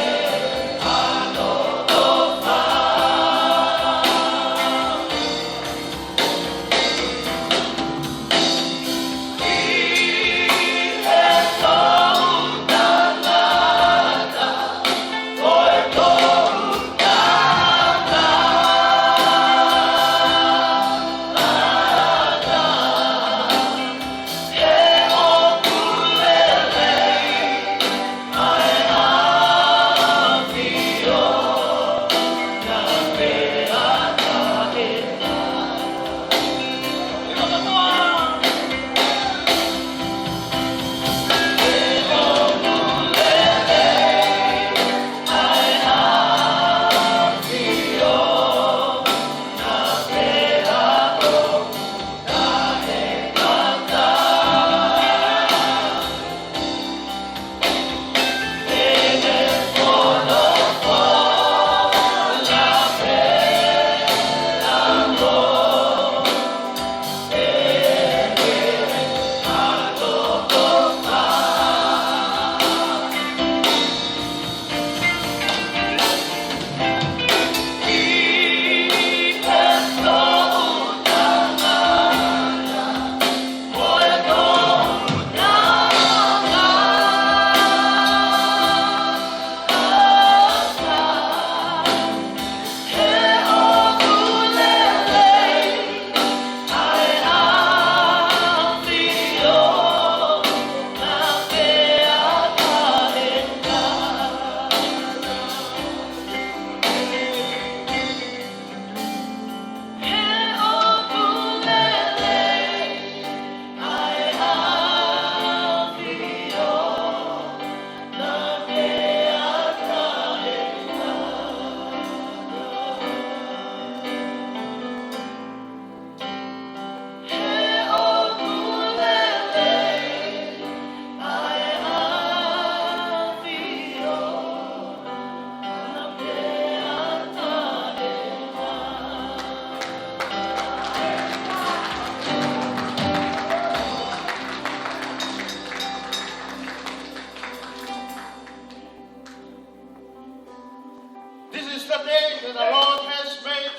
the day that the Lord has made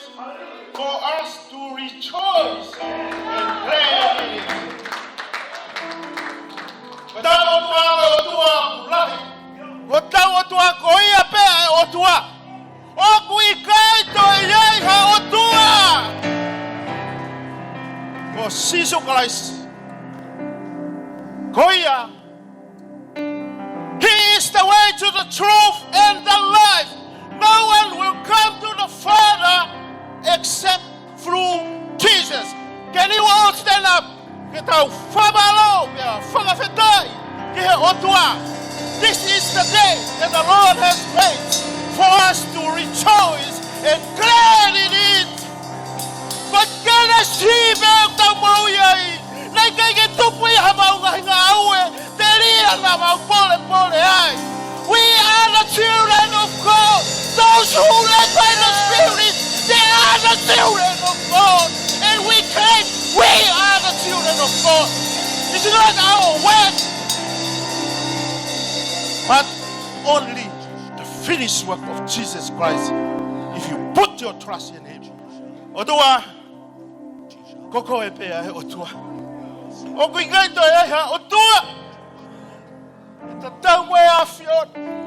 for us to rejoice and glad in it. Ko hotau ʻOtua ko e ʻOtua ʻoku lahi. Ko hotau ʻOtua ko ia pē ʻa e ʻOtua. ʻOku ʻikai toe ʻi ai ha ʻOtua ko Sīsū Kalaisi. Ko ia He is the way to the truth and the life. No one will come to the Father except through Jesus. Can you all stand up? Ke tau fakamālō, pea fakafetaʻi ki he ʻOtua. This is the day that the Lord has made for us to rejoice and glad in it. Ko e kelesi pē ʻoku tau maʻu ai. Naʻe ʻikai ke tupu ʻi ha mau ngaahi ngāue, telia naʻa mau polepole ai. We are the children of God. Those who live by the Spirit, they are the children of God. And we claim we are the children of God. It's not our work, but only the finished work of Jesus Christ. If you put your trust in Him. ʻOtua, ko koe pē ʻa e ʻOtua. ʻOku ʻikai toe ʻi ai ha ʻOtua ʻe tatau mo e ʻAfiona.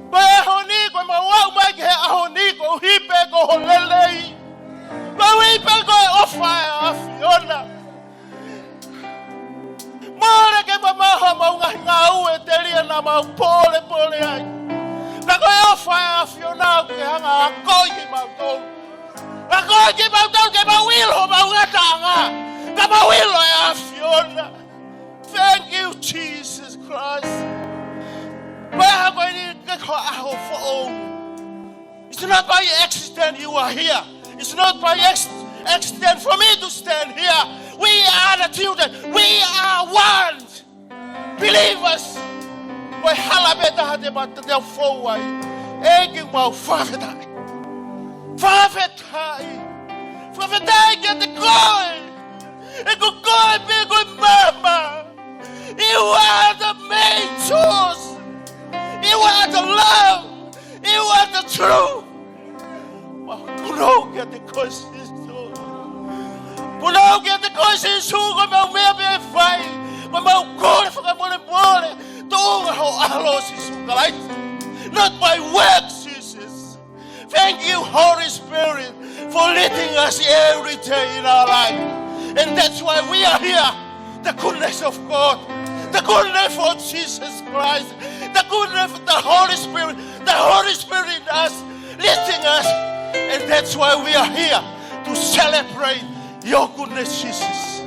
Ko e ʻaho ni, ko ʻemau aʻu mai ki he ʻaho ni, koeʻuhi pē ko ho lelei. Koeʻuhi pē ko e ʻofa ʻa e ʻAfiona. Mole ke mamaha mau ngaahi ngāue, telia naʻa mau polepole ai. Ka ko e ʻofa ʻa e ʻAfiona ʻoku ke hanga ʻo akoʻi kimautolu. Akoʻi kimautolu ke mau ʻilo homau ngataʻanga, ka mau ʻilo e ʻAfiona. Thank you, Jesus Christ. Ko e ʻaho ko eni ko e ʻaho foʻou. It's not by accident you are here. It's not by ex-, accident for me to stand here. We are the children. We are one. Believers. Ko e hala pē taha te mata te au fou ai. ʻEiki, mau fakafetaʻi. Fakafetaʻi. Fakafetaʻi kiate koe. ʻE ko koe pē ko e maama. You are the main source. You are the love. You are the truth. Mau punou kiate koe Sīsū. Punou kiate koe Sīsū, ko ʻemau meʻa pē ʻe fai. Ko ʻemau kole fakamolemole. Tuʻunga ho ʻAlo Sīsū Kalaisi. Not by works, Jesus. Thank you, Holy Spirit, for leading us every day in our life. And that's why we are here. The goodness of God, the goodness of Jesus Christ, the goodness of the Holy Spirit. The Holy Spirit in us, leading us. And that's why we are here to celebrate your goodness, Jesus.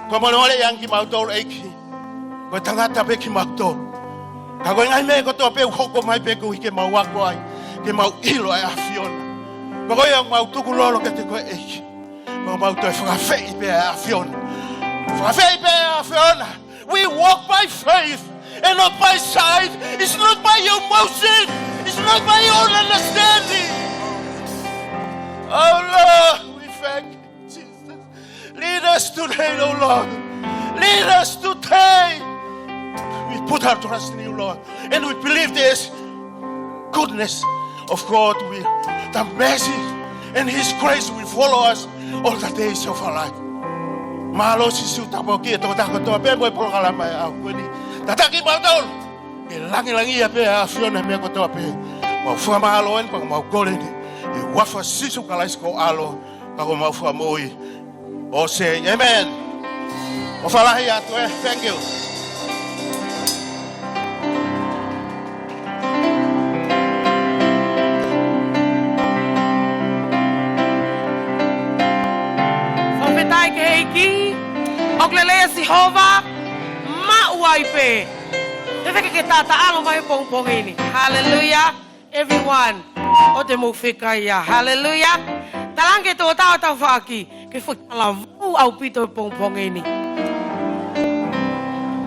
Ko e molemole ange kimautolu ʻEiki. Ko e tangata pē kimautolu. Ka ko e ngaahi meʻa kotoa pē ʻoku hoko mai pē koeʻuhi ke mau ako ai, ke mau ʻilo e ʻAfiona. Ko ia ʻoku mau tukulolo kiate koe ʻEiki. Mau mau toe fakaafeʻi pē ʻa e ʻAfiona. Fakaafeʻi pē ʻa e ʻAfiona. We walk by faith and not by sight. It's not by your emotion. It's not by your own understanding. Oh Lord, we thank you, Jesus. Lead us today, oh Lord. Lead us today. We put our trust in you, Lord. And we believe this goodness of God, we, the mercy and His grace will follow us all the days of our life. Mālō Sīsū, tāpuakiʻi e tokotaha kotoa pē mo e polokalama ʻo e ʻaho ko eni. Tataki mautolu ke langilangiʻia pē ʻa e ʻAfiona he meʻa kotoa pē. Mau fakamālō eni, pea mau kole eni ʻi he huafa ʻo Sīsū Kalaisi ko ho ʻAlo, ka ko homau Fakamoʻui. All say amen. ʻOfa lahi atu ē. Thank you. Fakafetaʻi ki he ʻEiki. ʻOku lelei ʻa Sihova, maʻu ai pē. Fēfē ke ke taʻataʻalo mai he pongipongi ni? Hallelujah. Everyone, ʻoua te mou fekaia. Hallelujah. Talaange ki he tokotaha ʻo tafaʻaki, ke fakatalavou ʻaupito he pongipongi ni.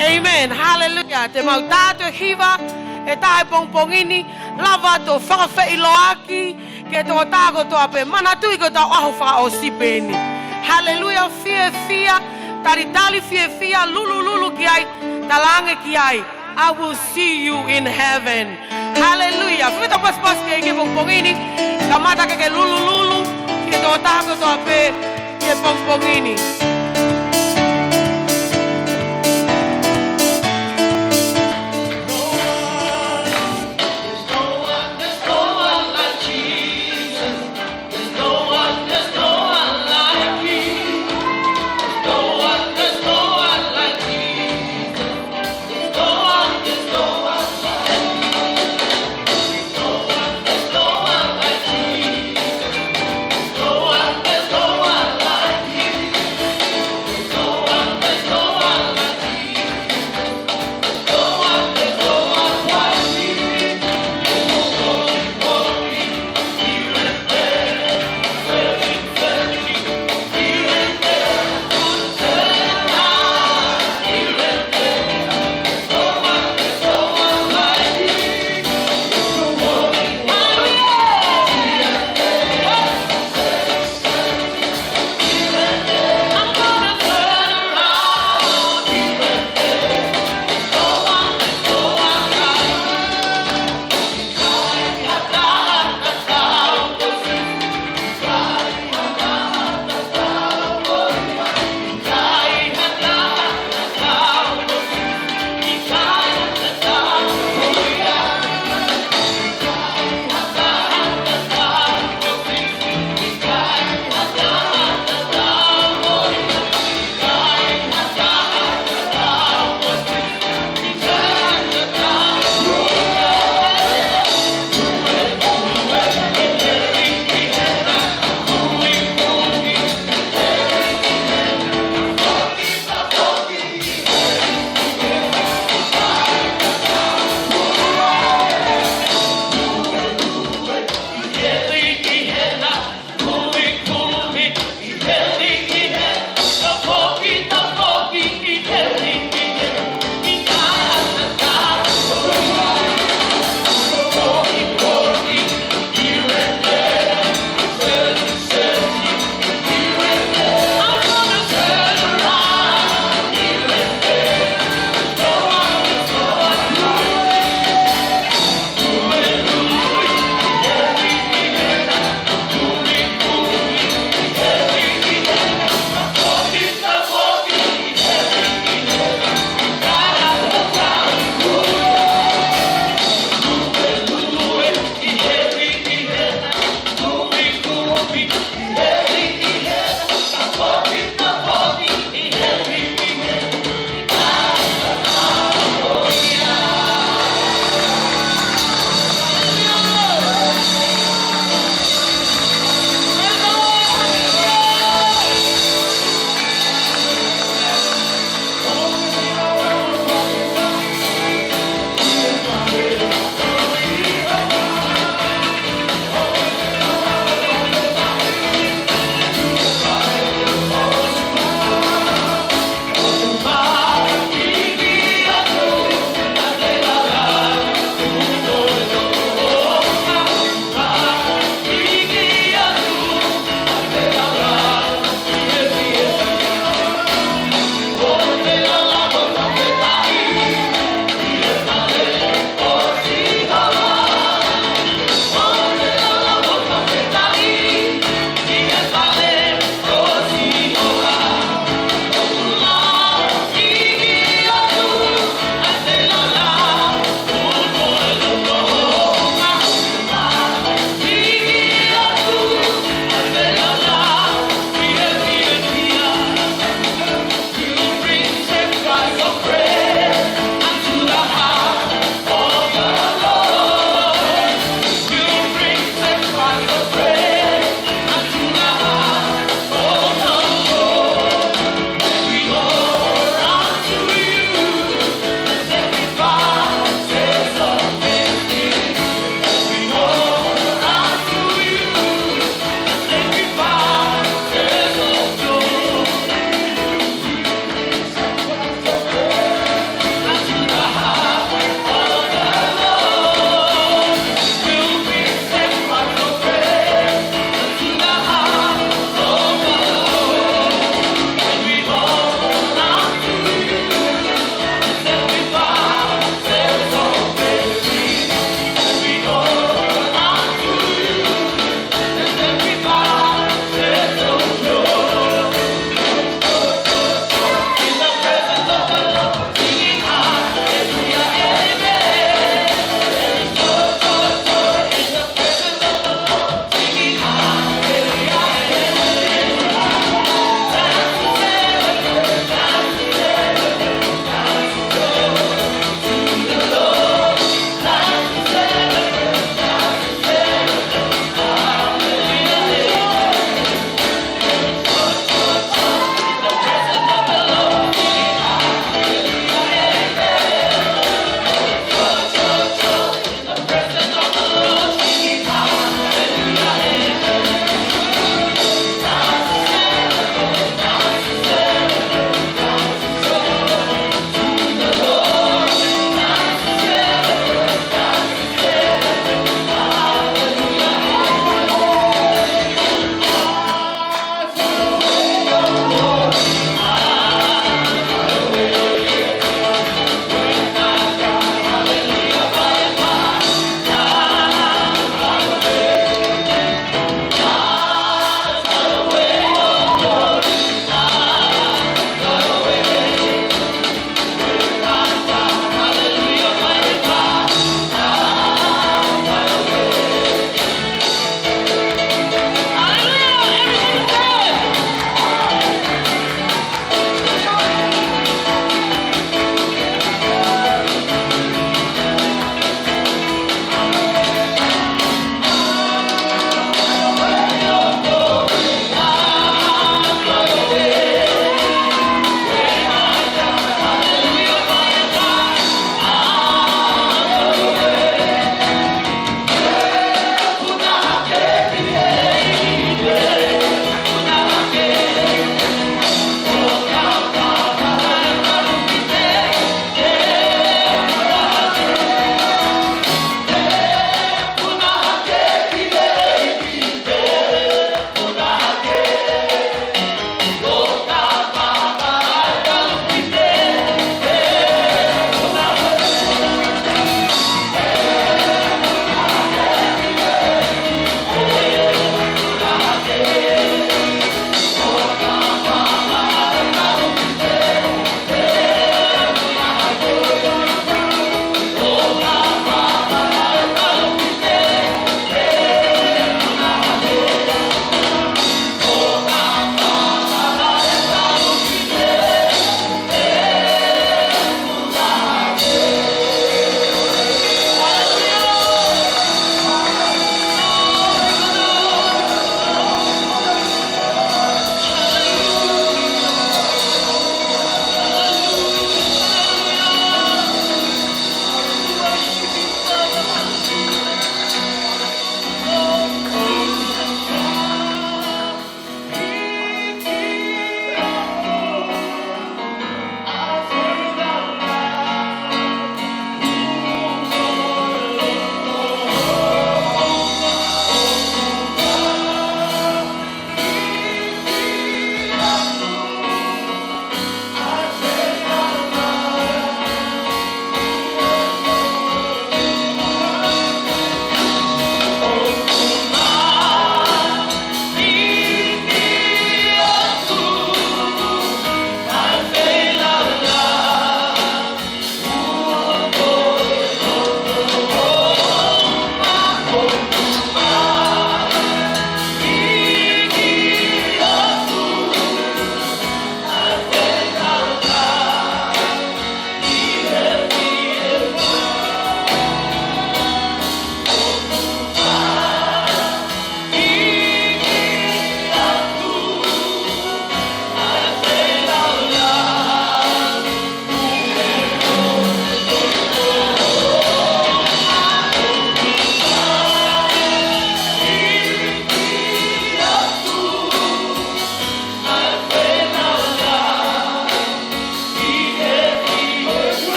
Amen. Hallelujah. Te mau tā atu e hiva ʻe taha he pongipongi ni, lava atu ʻo fakafeʻiloaki ki he tokotaha kotoa pē. Manatuʻi ko hotau ʻaho fakaʻosi pē eni. Hallelujah. Fiefia, talitali fiefia, lulululu ki ai, talaange ki ai. I will see you in heaven. Hallelujah. Fai ha pasipasi ki he pongipongi ni. Kamata ke ke lulululu ki he tokotaha kotoa pē ki he pongipongi ni.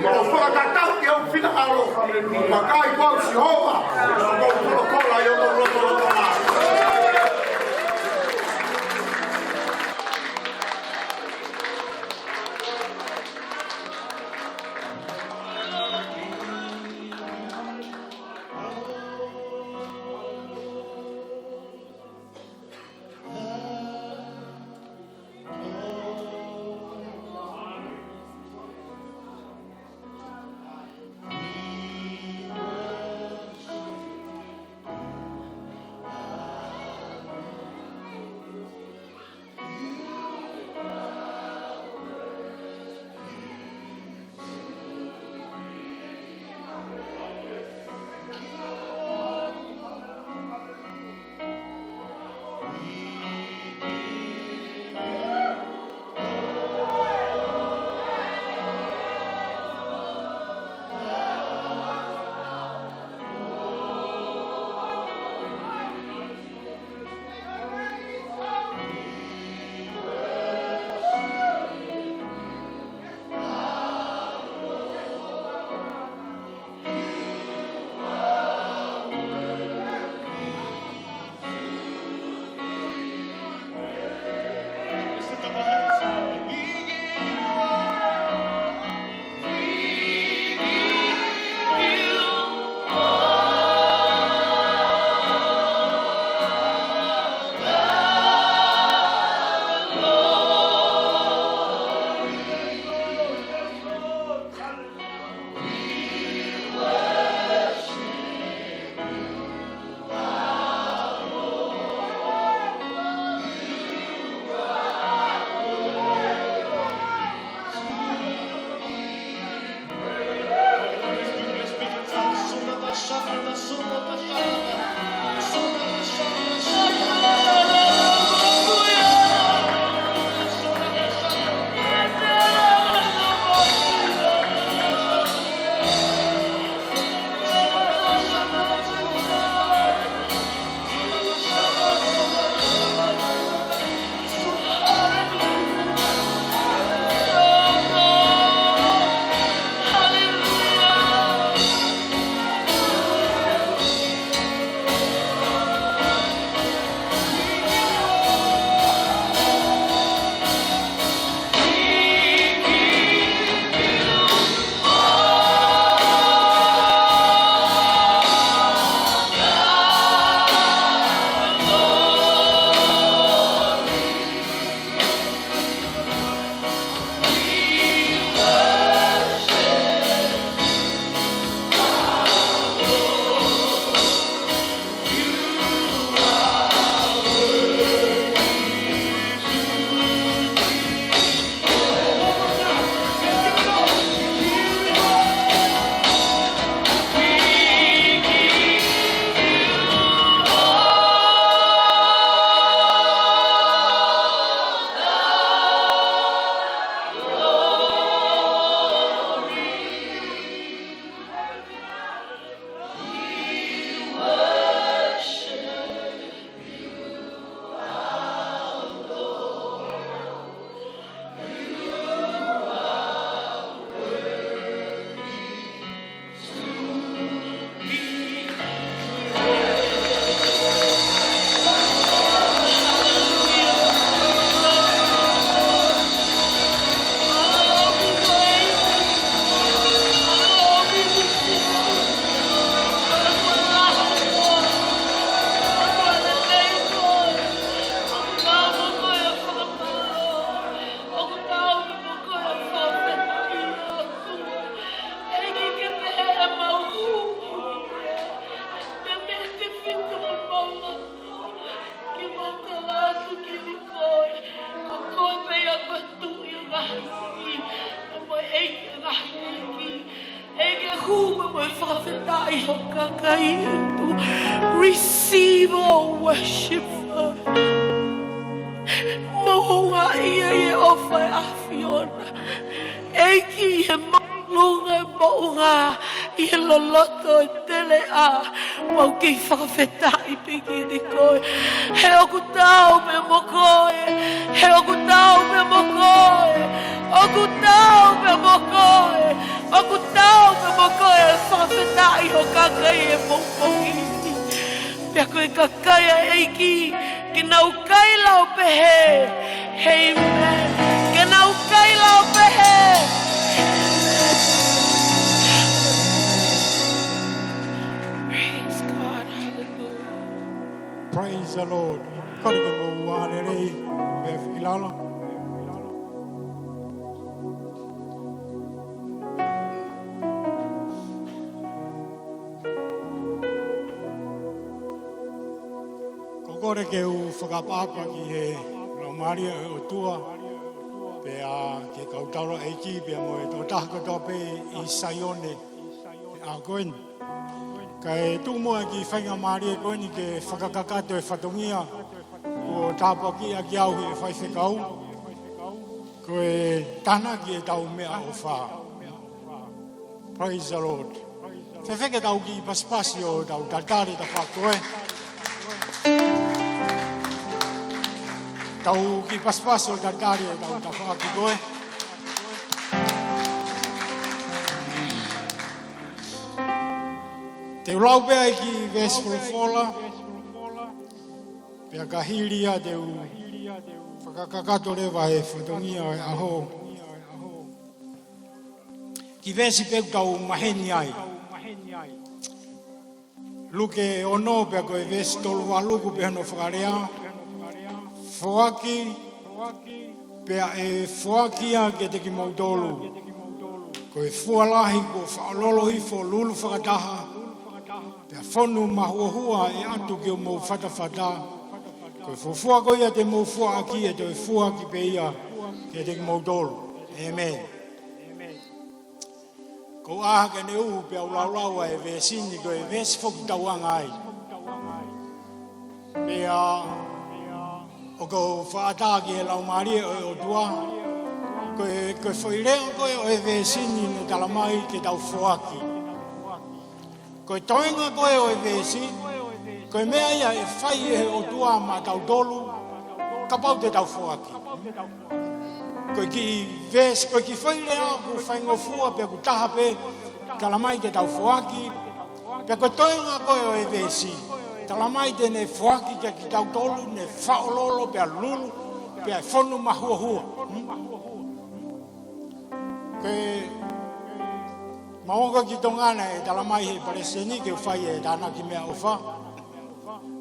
Ko e fakakakato ki hoʻo finangalo. Vakai ko au Sihova, ʻoku ou folofola ʻi hoʻo lotolotonga. Ke mau tala atu kiate koe, ko koe pē ia ko e Tuʻi ʻo e ngaahi tuʻi, ko e ʻEiki ʻo e ngaahi ʻeiki. ʻEiki, hū mai mo e fakafetaʻi ho kakai. Receive our worship, Father. Mo houngaʻia ʻi he ʻofa ʻa e ʻAfiona. ʻEiki, ʻi he māʻolunga ʻo e moʻunga, ʻI he loloto e teleʻa, mau kei fakafetaʻi pē kiate koe. He ʻoku taau pē mo koe. He ʻoku taau pē mo koe. ʻOku taau pē mo koe. ʻOku taau pē mo koe e fakafetaʻi ʻo e kakai he pongipongi ni. Pea ko e kakai ʻa e ʻEiki, ke nau kai lao pehē, amen. Ke nau kai lao pehē. Praise God, hallelujah. Praise the Lord. Kole ke mou ʻā lelei, mou ʻi lalo. Ko e kole ke u fakaʻapaʻapa ki he Laumālie ʻo e ʻOtua, pea ki he kau taulaʻeiki, pea mo e tokotaha kotoa pē ʻi Saione, he ʻaho ko eni. Kae tuku muʻa e kiʻi faingamālie ko eni ke fakakakato e fatongia kuo tāpuakiʻi ʻaki au ʻe he faifekau, ko e tānaki ʻetau meʻaʻofa. Praise the Lord. Fēfē ke tau kiʻi pasipasi ʻo tau talitali e tafaʻaki ko ē? Tau kiʻi pasipasi ʻo talitali e tau tafaʻaki ko ē. Te u lau pē ʻa e kiʻi veesi folofola, pea ka hili ia te u fakakakato leva e fatongia ʻo e ʻaho. Kiʻi veesi pē ʻoku tau maheni ai. Luke ono pea ko e veesi tolu valu ʻoku pehē hono fakalea: Foaki, pea ʻe foaki ia kiate kimoutolu. Ko e fua lahi kuo faʻololo hifo lulu fakataha, pea fonu mahuohua ʻe ʻatu ki homou fatafata. Ko e fuofua ko ia te mou fua ʻaki ʻe toe foaki pē ia kiate kimoutolu. Amen. Ko e ʻaho ko eni ʻoku ou pehē ʻoku laulau ʻa e veesi ni ko e veesi fokitauʻanga ai. Pea ʻoku ou fakaʻatā ki he Laumālie ʻo e ʻOtua, ko e, ko e foʻi lea ko ē ʻo e veesi ni naʻe talamai ke tau foaki. Ko e toenga ko ē ʻo e veesi, ko e meʻa ia ʻe fai ʻe he ʻOtua maʻatautolu, kapau te tau foaki. Ko e kiʻi veesi, ko e kiʻi foʻi lea ʻoku faingofua pea ʻoku taha pē, talamai ke tau foaki. Pea ko e toenga ko ē ʻo e veesi, talamai te ne foaki kiate kitautolu, ne faʻololo pea lulu, pea fonu mahuohua. Hmm? Ke mau ō ki Tonga naʻe talamai ʻe he palesiteni ke u fai e tānaki meʻaʻofa.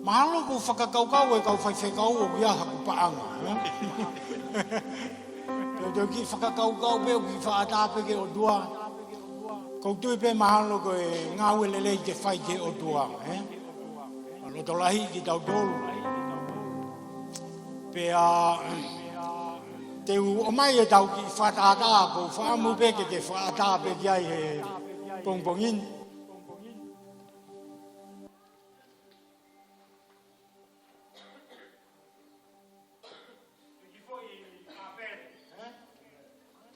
Mahalo ʻoku fakakaukau e kau faifekau ʻoku ʻi ai haku paʻanga, ē? Te u kiʻi fakakaukau pē ʻoku kiʻi fakaʻatā pē ki he ʻOtua. ʻOku ou tui pē mahalo ko e ngāue lelei ke fai ki he ʻOtua, ē? Loto lahi kitautolu. Pea te u ʻomai ʻetau kiʻi fakatātā, ʻoku ou fakaʻamu pē ke ke fakatātā pē ki ai he pongipongi ni. Kiʻi foʻi ʻāpele, ē?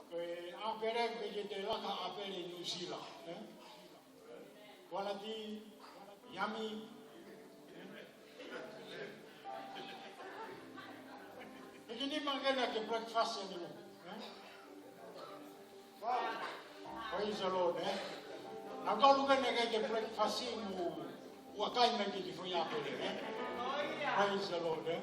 Ko e ʻāpele, ʻoku ʻikai ke te laka ʻāpele ʻi Nuʻusila, ē? Kuala ti, yummy. ʻIkai ke nima ke na ke breakfast eni mo, ē? Praise the Lord, ē? Naʻa tolu ke na ke breakfast mo ʻoua kai mai ke te foʻi ʻāpele, ē? Praise the Lord, ē?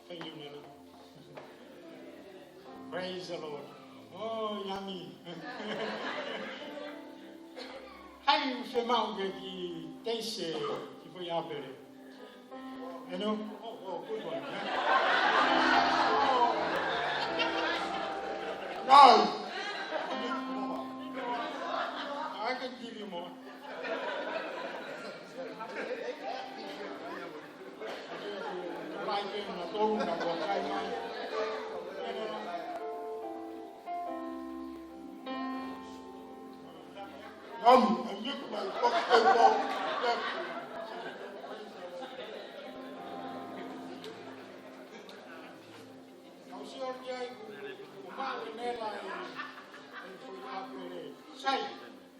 Thank you, Nana. Praise the Lord. Oh, yummy. Hai, fiemaʻu ke kiʻi taste e kiʻi foʻi ʻāpele. You know? Oh, oh, good one, eh? Oh. No. I can give you more. Like him, I told him I was like him. You know? Om, and you can go, go, go. Kau sio ki ai ʻoku, ʻoku maʻu ʻe Nela e, e foʻi ʻāpele. Sai,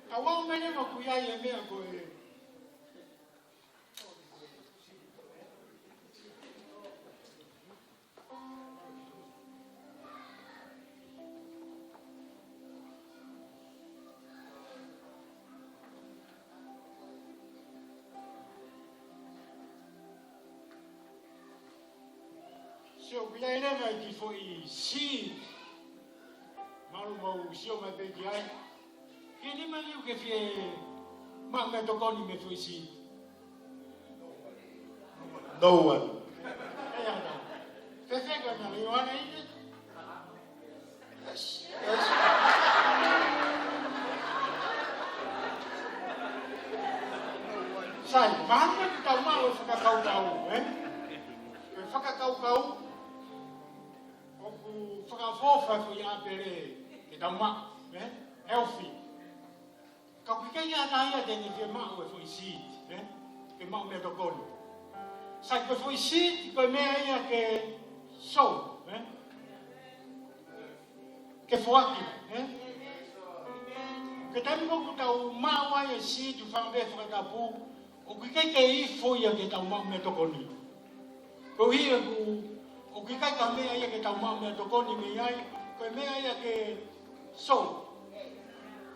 tau ō mai leva ʻoku ʻi ai e meʻa ko ē. Sio, ʻoku ʻi ai leva e kiʻi foʻi seed. Mālō, mau sio mai pē ki ai. Ke nima liu ke fie maʻu meʻatokoni mei he foʻi seed. No one. ʻE, ʻa, ʻa. Fēfē ka na le wana ine? Yes, yes. Sai, mahalo ke tau maʻu e fakakaukau, ē? E fakakaukau, ʻoku fakaʻofoʻofa e foʻi ʻāpele ke tau maʻu, ē? Healthy. Ka ʻoku ʻikai ha taha ia te ne fie maʻu e foʻi seed, ē? Ke maʻu meʻatokoni. Sai, ko e foʻi seed, ko e meʻa ia ke sow, ē? Ke foaki, ē? Ko e taimi ko ē ʻoku tau maʻu ai e seed, ʻoku fakaʻamu pē fakatapu, ʻoku ʻikai ke ifo ia ke tau maʻu meʻatokoni. Koeʻuhi ʻoku, ʻoku ʻikai ko ha meʻa ia ke tau maʻu meʻatokoni mei ai, ko e meʻa ia ke sow.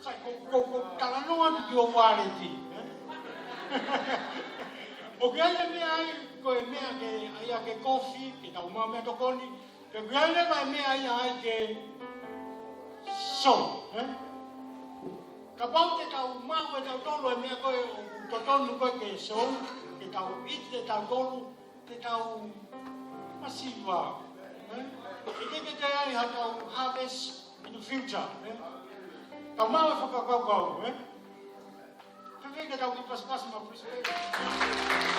Sai, ko, ko, ko e talanoa atu ki ho waleti, ē? ʻOku ʻi ai e meʻa ia, ko e meʻa ke, ʻa ia ke kofi, ke tau maʻu meʻatokoni, pea ʻoku ʻi ai leva e meʻa ia ai ke sow, ē? Kapau te tau maʻu ʻe tautolu e meʻa ko ē ʻoku totonu ko ē ke sow, ke tau ʻi te tautolu, ke tau masiva, ē? Ke ke ke ai ha tau harvest in the future, ē? Tau maʻu e fakakaukau, ē? Fēfē ke tau kiʻi pasipasi mo appreciate?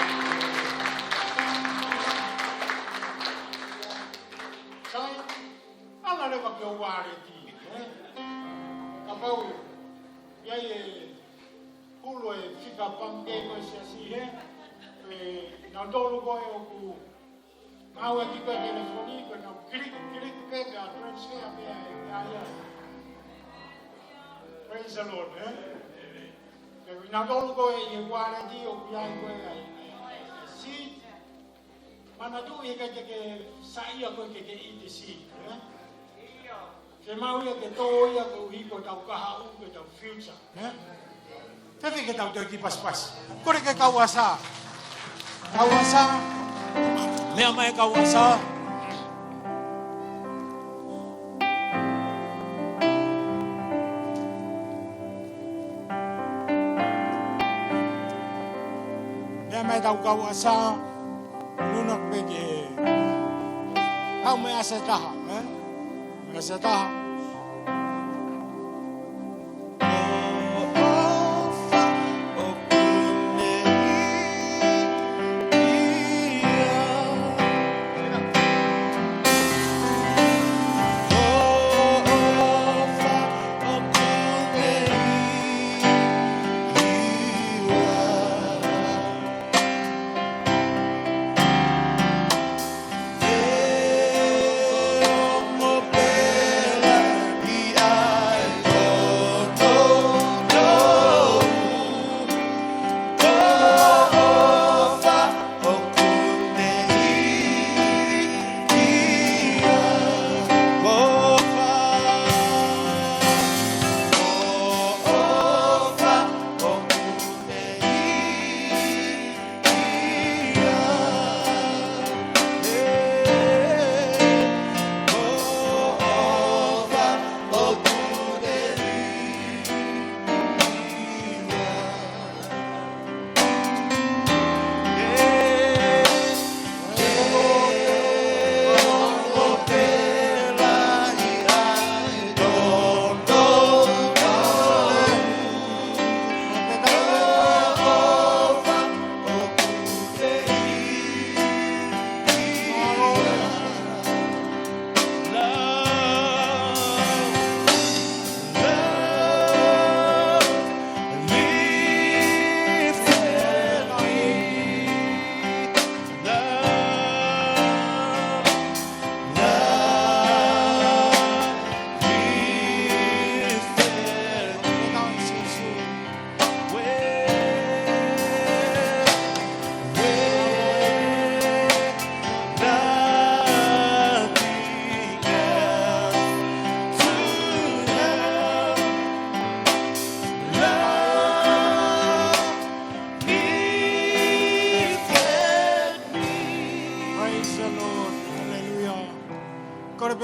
Sai, ala leva ki ho waleti, ē? Kapau ʻoku ʻi ai e hulu e fika pangikē ko ē ʻa e siasi, ē? Pea nautolu ko ē ʻoku maʻu e kiʻi ko ē telefoni, ko ē nau click, click pē, pea transfer pē ai, ai, ai. Praise the Lord, ē? Pea nautolu ko ē ʻi he waleti ʻoku ʻi ai ko ē ʻa e, ʻa e, ʻa e seed. Manatuʻi he ʻikai te ke saiʻia koe ke ke ʻi te seed, ē? Ke maʻu ia ke tō ia koeʻuhi ko ʻetau kahaʻu, ko ʻetau future, ē? Fēfē ke tau toe kiʻi pasipasi? Kole ke kau ʻasa. Kau ʻasa. Meʻa mai kau ʻasa. Meʻa mai tau kau ʻasa. Nuna pē ke kau mai ʻasa taha, ē? Mai ʻasa taha.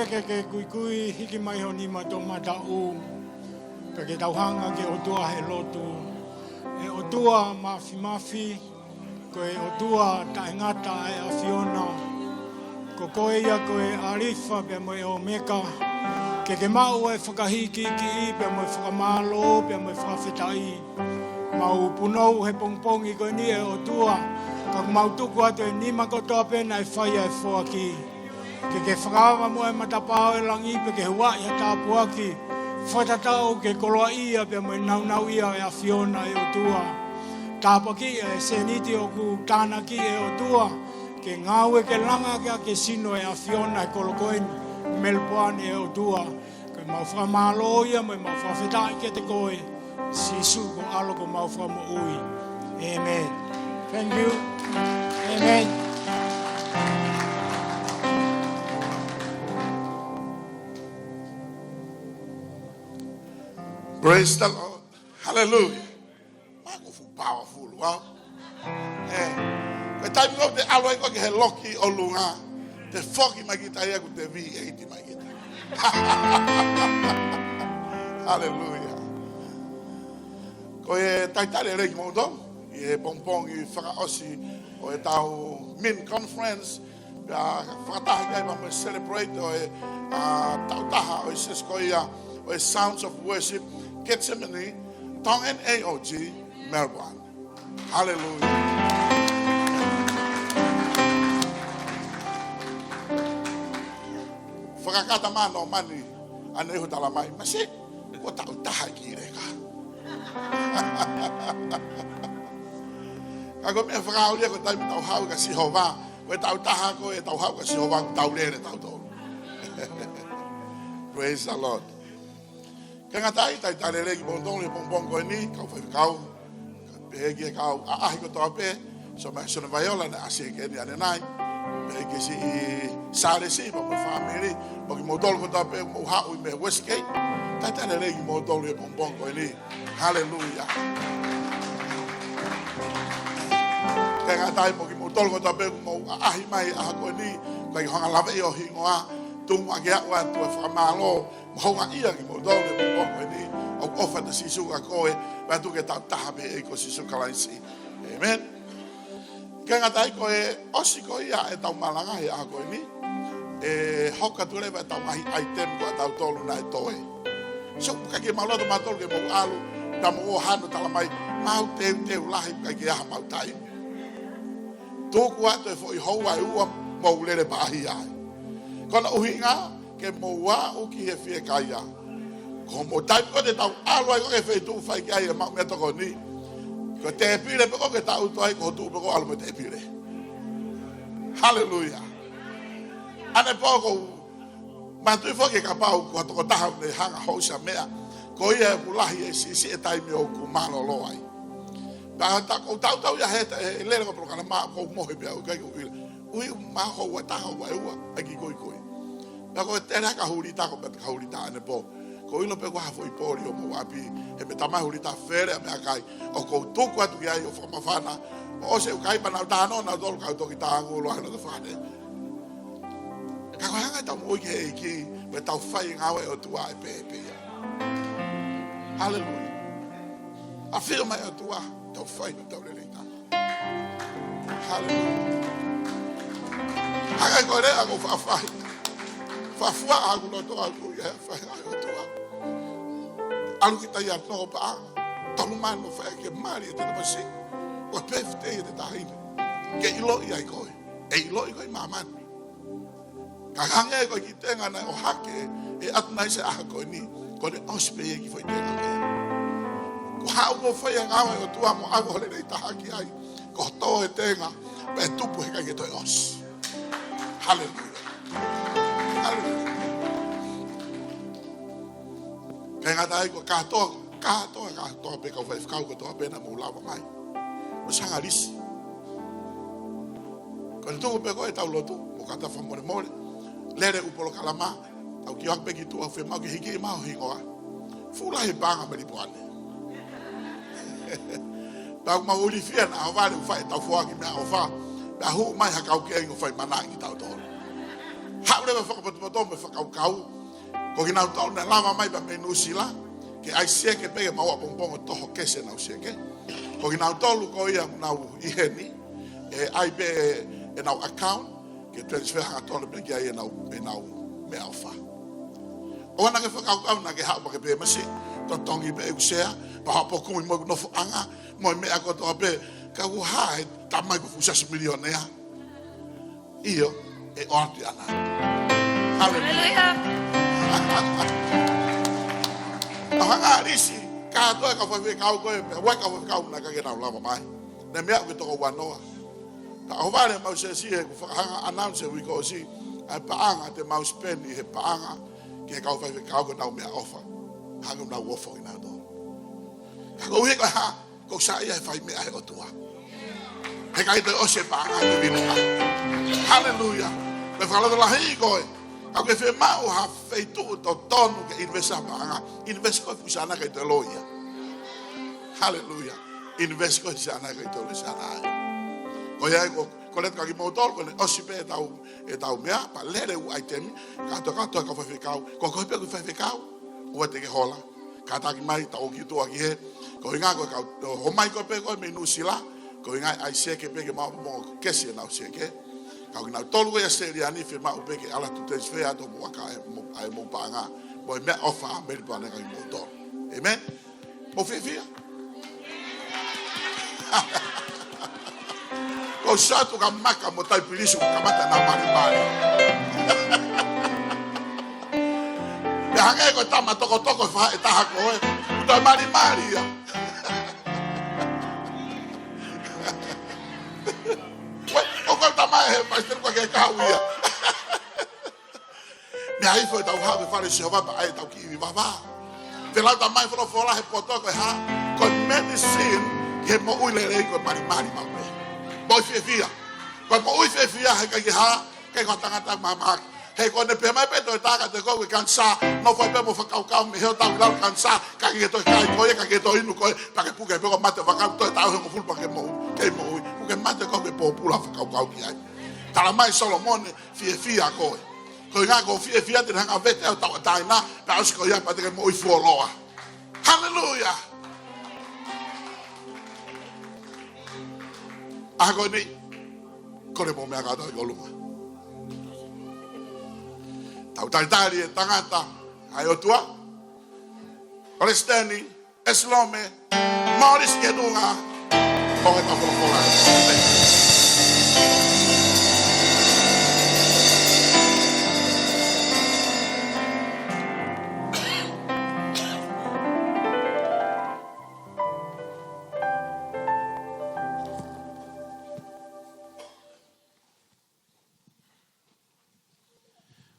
Ke ke kuikui, hiki mai ho nima toʻomataʻu, pea ke tau hanga ki he ʻOtua he lotu. ʻE ʻOtua Mafimafi, ko e ʻOtua taʻengata ʻa e ʻAfiona. Ko koe ia ko e ʻAlifa pea mo e ʻOmeka. Ke ke maʻu ʻa e fakahīkihikiʻi pea mo e fakamālō pea mo e fakafetaʻi. Mau punou he pongipongi ko eni ʻe ʻOtua, ka ʻoku mau tuku atu e nima kotoa pē naʻe fai ʻa e foaki. Ke ke fakaava muʻa e matapā ʻo e langi pea ke huaʻi ha tāpuaki fakatatau ki he koloaʻia pea mo e nāunauʻia ʻo e ʻAfiona ʻe ʻOtua. Tāpuakiʻi ʻa e sēniti ʻoku tānaki ʻe ʻOtua, ke ngāue ke langa ʻaki ʻa e sino ʻo e ʻAfiona he kolo ko eni Melbourne ʻe ʻOtua. Ko e mau fakamālō ia mo e mau fakafetaʻi kiate koe, Sīsū ko e ʻAlo ko homau Fakamoʻui. ʻĒmeni. Thank you. ʻĒmeni. Praise the Lord. Hallelujah. Māku fuʻu powerful, wow. ʻE, ko e taimi ko ē te ʻalu ai koe ki he loki ʻolunga, te foki mai kita ia ʻoku te V eight mai kita. Hallelujah. Ko e talitali lelei kimoutolu ʻi he pongipongi fakaʻosi ʻo e tau men conference, pea fakataha ki ai pea mo e celebrate ʻo e, ʻa, taʻu taha ʻo e siasi ko ia ʻo e Sounds of Worship, Gethsemane, Tongan A O G, Melbourne. Hallelujah. Fakakata mano mani ʻa e ʻuhinga tala mai, masi, kuo taʻu taha ki leka. Ka ko e meʻa fakaʻulia ko e taimi tau haʻu kia Sihova, ko e taʻu taha ko e tau haʻu kia Sihova, tau lele tautolu. Praise the Lord. Kāinga, talitali lelei kimoutolu he pongipongi ko eni, kau faifekau, pehē ki he kau ʻaʻahi kotoa pē, Sione, Sione Vaiola naʻe ʻasi ki heni ʻanenai, pehē ki siʻi Sālesi, pea mo e fāmili, mo kimoutolu kotoa pē, mou haʻu mei Westgate, talitali lelei kimoutolu he pongipongi ko eni. Haleluia. Kāinga, mo kimoutolu kotoa pē, mou ʻaʻahi mai he ʻaho ko eni, ʻikai ke u hanga ʻo laveʻi ho hingoa, tuku muʻa ke u ʻoatu e fakamālō, mo houngaʻia kimoutolu he pongipongi ko eni, ʻoku ʻofa atu ʻa Sīsū kia koe, pea tuku ke taʻu taha pē ʻe he ʻEiki ko Sīsū Kalaisi. ʻĒmeni. Kāinga, ko e ʻosi ko ia e tau malanga he ʻaho ko eni, ʻe hoko atu leva e tau ngaahi item ko ē ʻa tautolu naʻe toe. So, ʻikai ke mau loto mautolu ke mou ʻalu, pea mou ō hano tala mai, mau teuteu lahi ʻikai ke ʻi ai hamau taimi. Tuku atu e foʻi houa ʻe ua mou lele pē ai. Ko hono ʻuhinga, ke mou aʻu ki he fiekaia. Ko hoʻomou taimi ko ē te tau ʻalu ai ko ē ki he feituʻu fai ki ai e maʻu meʻatokoni, ko e tēpile pē ko ē ke tau tuʻu ai, ko hoʻo tuʻu pē ko ē ʻo ʻalu mo e tēpile. Haleluia. ʻAnepō ʻoku ou manatuʻi foki kapau ko ha tokotaha ʻoku ne hanga ʻo hoʻo ʻusa meʻa, ko ia ʻoku lahi e siʻisiʻi e taimi ʻoku mālōlō ai. Pea ta ko tautau ia he, he lele ko e polokalama ʻoku ou mohe pē au ʻikai ke u ʻilo. ʻUhi, ma houa ʻe taha, houa ʻe ua, ʻai ke u kuikui. Pea ko e tele ha kahuli ta ko pea kahuli ta ʻanepō. Ko e ʻilo pē ko ha foʻi poli ʻo mou ʻapi, he meʻa tamai huli ta fele ʻa meʻakai, ʻoku ou tuku atu ki ai ʻo fakamafana, ʻo ʻosi ʻoku ʻikai pē nau tano, nau tolu kau toki tāngulo ai loto fale. Ka ko e hanga ʻe tau moʻui ki he ʻEiki, mo e tau fai e ngāue ʻa e ʻOtua ʻe pehē pē ia. Haleluia. ʻAfio mai ʻOtua, tau fai, tau lelei ta. Haleluia. ʻA ia ko e lea ʻoku ou faʻa fai. Faʻa fua ʻa hoku loto ʻaʻaku ia he fai ʻa e ʻOtua. ʻAlu kita ia no pa. Tolu mano fai ke mali e te na masi. Ko e pefite e te tahi. Ke ʻiloʻi ai koe. ʻE ʻiloʻi koe ʻi māmani. Ka hangē ko e kiʻi tenga naʻe ʻohake ʻe ʻAtonai he ʻaho ko eni, ko ʻene ʻosi pē ia e kiʻi foʻi tenga pē. Ko haʻu mo fai e ngāue ʻa e ʻOtua mo ʻave ho lelei taha ki ai, ko e tō e tenga, pea tupu he ʻikai ke toe ʻosi. Haleluia. Haleluia. Kāinga, ko e kātoa, kātoa, kātoa pē kau faifekau kotoa pē naʻa mou lava mai. ʻO sanga lisi. Ko e tuku pē ko ē ʻetau lotu, mo kātoa fakamolemole. Lele ʻū polokalama, tau kiʻi ʻohake pē ki tuʻa, fiemaʻu ke hiki mai ho hingoa. Fuʻu lahi e paʻanga mei Lipoane. Pea ʻoku mau ilifia naʻa ʻohovale ʻo fai ʻetau foaki meʻaʻofa. Pea hū mai ha kau kehe ʻo fai mana ki tautolu. Haʻu Pea fakapotopoto mo e fakakaukau. Ko kinautolu naʻe lava mai pē mei Nuʻusila ke ʻai sieke pē ke maʻu ʻapongipongi ʻo toho kesi ʻenau sieke. Ko kinautolu ko ia ʻoku ʻi heni, ʻe ʻai pē ʻenau account ke transfer hangatonu pē ki ai ʻenau, ʻenau meʻaʻofa. ʻOua naʻa ke fakakaukau naʻa ke haʻu pea ke pehē masi, totongi pē ʻeku sea, pea haʻu pē ʻo kumi mo ʻeku nofoʻanga, mo e meʻa kotoa pē, ka ʻoku hā he tamai ko e fuʻu siasi milionea. ʻIo, ʻe ʻoatu ia ʻana. Haleluia. Haleluia. ʻO hanga ʻo lisi kātoa e kau faifekau ko ē, pea ʻoua e kau faifekau naʻe ʻikai ke nau lava mai. Naʻe meʻa ke toko uanoa. Pea ʻohovale ʻemau siasi he kuo fakahanga announce he uike kuo ʻosi, ʻa e paʻanga te mau spend ʻi he paʻanga ki he kau faifekau ko ʻenau meʻaʻofa. Hangē ʻoku nau ʻofa kinautolu. Ka koeʻuhi ko e hā? Kuo u saiʻia he fai meʻa ʻa e ʻOtua. He ʻikai toe ʻosi e paʻanga ʻi he vila. Haleluia. Ko e fakalotolahi ko ē. Ka ke fiemaʻu ha feituʻu totonu ke invest ha paʻanga. Invest ko e fuʻu siana ʻikai toe loi ia. Haleluia. Invest ko e siana ʻikai toe loi siana ai. Ko ia ko, ko e lea kia kimoutolu, kuo ne ʻosi pē ʻetau, ʻetau meʻa, pea lele e ʻū ʻaitemi, kātoa, kātoa e kau faifekau, ko koe pē ʻoku faifekau, ʻoua te ke hola. Kātaki mai, tau ō ki tuʻa ki hē, ko e ʻuhinga ko e kau, ʻomai koe pē koe mei Nuʻusila, ko e ʻuhinga ʻai sieke pē ke maʻu ʻapongipongi kesi ʻenau sieke. Ka ko kinautolu ko ia ʻi ʻAositelēlia ni fiemaʻu pē ke ala atu transfer atu mo ʻaka e mo, ʻa e mo paʻanga, mo e meʻaʻofa ʻa Melipane kia kimoutolu. Amen. Mou fiefia. Ko Satu ka Maka mo Taipilisu kamata ʻenau malimali. Pea hangē ko e tama tokotoko e faʻē taha ko ē. Toe malimali ia. Ko e, ko e tama he paisitelu ka ke kau ia. Meʻa ifo ʻetau haʻu ki he fale ʻo Sihova pea ʻai ʻetau kiʻi ivi vavā. Pea lau tamai folofola he poto ko e hā, ko e medicine ki he moʻui lelei ko e malimali maʻu pē. Moʻui fiefia. Ko e moʻui fiefia he ʻikai ke hā, ʻikai ko ha tangata mamahaki. He ko ʻene pehē mai pē toe tā ka te kau ki he kanisā, nofo ai pē mo fakakaukau mei he ʻoku tau ʻi lalo kanisā, ʻikai ke toe kai koe, ʻikai ke toe inu koe, pea ke puke pē ko e mate fakau toe taʻu hongofulu pea ke moʻui, kei moʻui. Kuo ke mate koe ke pōpula fakakaukau ki ai. Tala mai Solomone, fiefia koe. Ko e ʻuhinga ko e fiefia te ne hanga ʻo vete ʻa e tauʻatāina, pea ʻosi ko ia pea te ke moʻui fuoloa. Haleluia! ʻA ko eni, kole mo meʻa kātoa ki ʻolunga. Tau talitali e tangata ʻa e ʻOtua. Palesiteni, Esilome Mōlisi Ketunga, ʻo e tau folofola.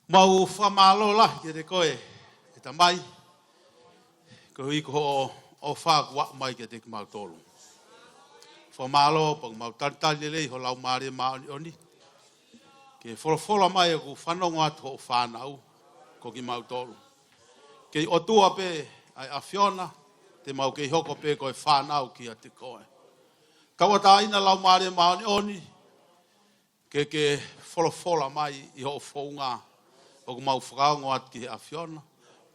Mau fakamālō lahi kiate koe, ʻe Tamai, koeʻuhi ko hoʻo ʻofa kuo aʻu mai kiate kimautolu. Fakamālō pea mau talitali lelei ho Laumālie Māʻoniʻoni. Ke folofola mai ʻoku fanongo atu hoʻo fānau, ko kimautolu. Kei ʻOtua pē ʻa e ʻAfiona, te mau kei hoko pē ko e fānau kiate koe. Tauʻatāina Laumālie Māʻoniʻoni, ke ke folofola mai ʻi hoʻo founga ʻoku mau fakaongo atu ki he ʻAfiona.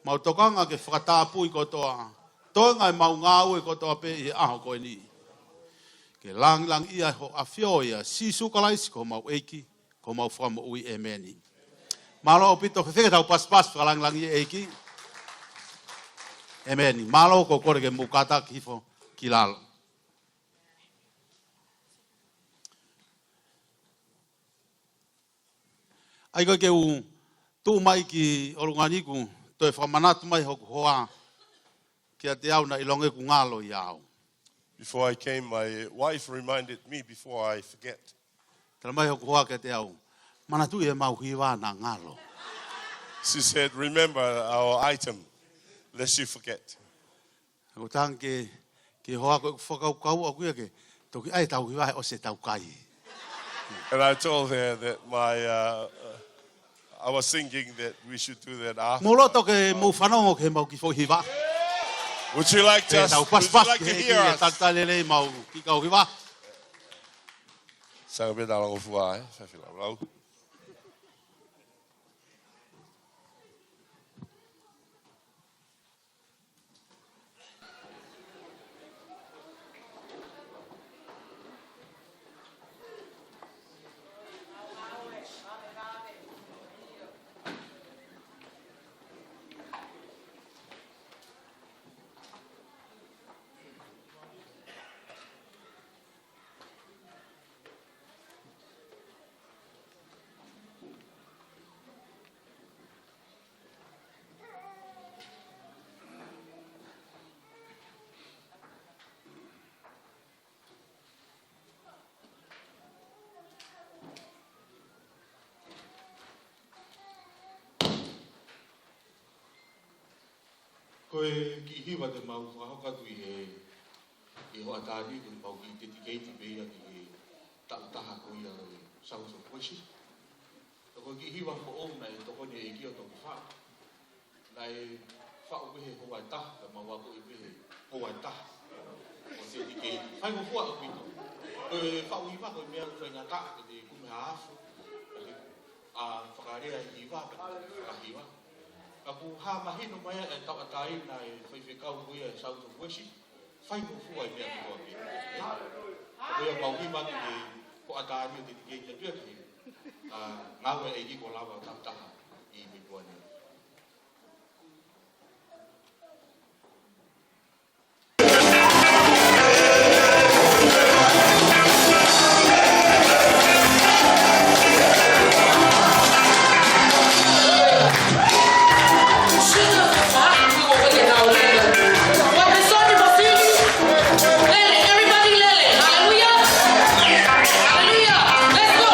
Mau tokanga ke fakatapui kotoa, toenga ʻemau ngāue kotoa pē ʻi he ʻaho ko eni. Ke langilangiʻia ho ʻAfio ʻia Sīsū Kalaisi ko homau ʻEiki, ko homau Fakamoʻui. ʻEmeni. Mālō ʻaupito, fefeka ʻetau pasipasi fakalangilangi ʻEiki. ʻEmeni. Mālō, ko e kole ke mou kātaki hifo ki lalo. ʻAi ko e ke u tuʻu mai ki ʻolunga ni kuo toe fakamanatu mai hoku hoa kiate au naʻe ʻilonga ʻeku ngalo ʻia au. Before I came, my wife reminded me before I forget. Tala mai hoku hoa kiate au, manatuʻi ʻemau hiva naʻa ngalo. She said, "Remember our item, lest you forget." Ko e tangi ki he hoa ko ē ʻoku fakakaukau ʻaʻaku ia ke toki ʻai ʻetau hiva he ʻosi ʻetau kai. And I told her that my, uh, I was thinking that we should do that after. Mou loto ke mou fanongo ki heʻemau kiʻi foʻi hiva. Would you like to, would you like to hear us? Ke tau pasipasi ki he ʻEiki, talitali lelei ʻemau kiʻi kau hiva. Sanga pē talangofua, eh? Faifekau Laulau. Ko e kiʻi hiva te mau fakahoko atu ʻi he, ʻi he hoʻatā ni, ko e mau kiʻi dedicate pē ia ki he taʻu taha ko ia ʻo e Sons of Worship. Ko e kiʻi hiva foʻou naʻe tokoni ʻe he ʻEiki ʻo toki faʻu. Naʻe faʻu pē he houa ʻe taha, ka mau akoʻi pē he houa ʻe taha. ʻO dedicate. Faingofua ʻaupito. Ko e faʻu hiva ko e meʻa ʻoku faingataʻa ke te kumi ha afu. ʻA fakalea e hiva, pea fakahiva. Ka kuo hā mahino mai ʻa e tauʻatāina ʻa e faifekau ko ia ʻa e Sons of Worship, faingofua e meʻa kotoa pē. Ko ia mau hiva atu ki he hoʻatā ni ʻo dedicate atu ia ki he, ʻa, ngāue ʻa e ʻEiki kuo lava ʻo tauhi taha ʻi Metiuani. Everybody lele. Hallelujah. Hallelujah. Let's go.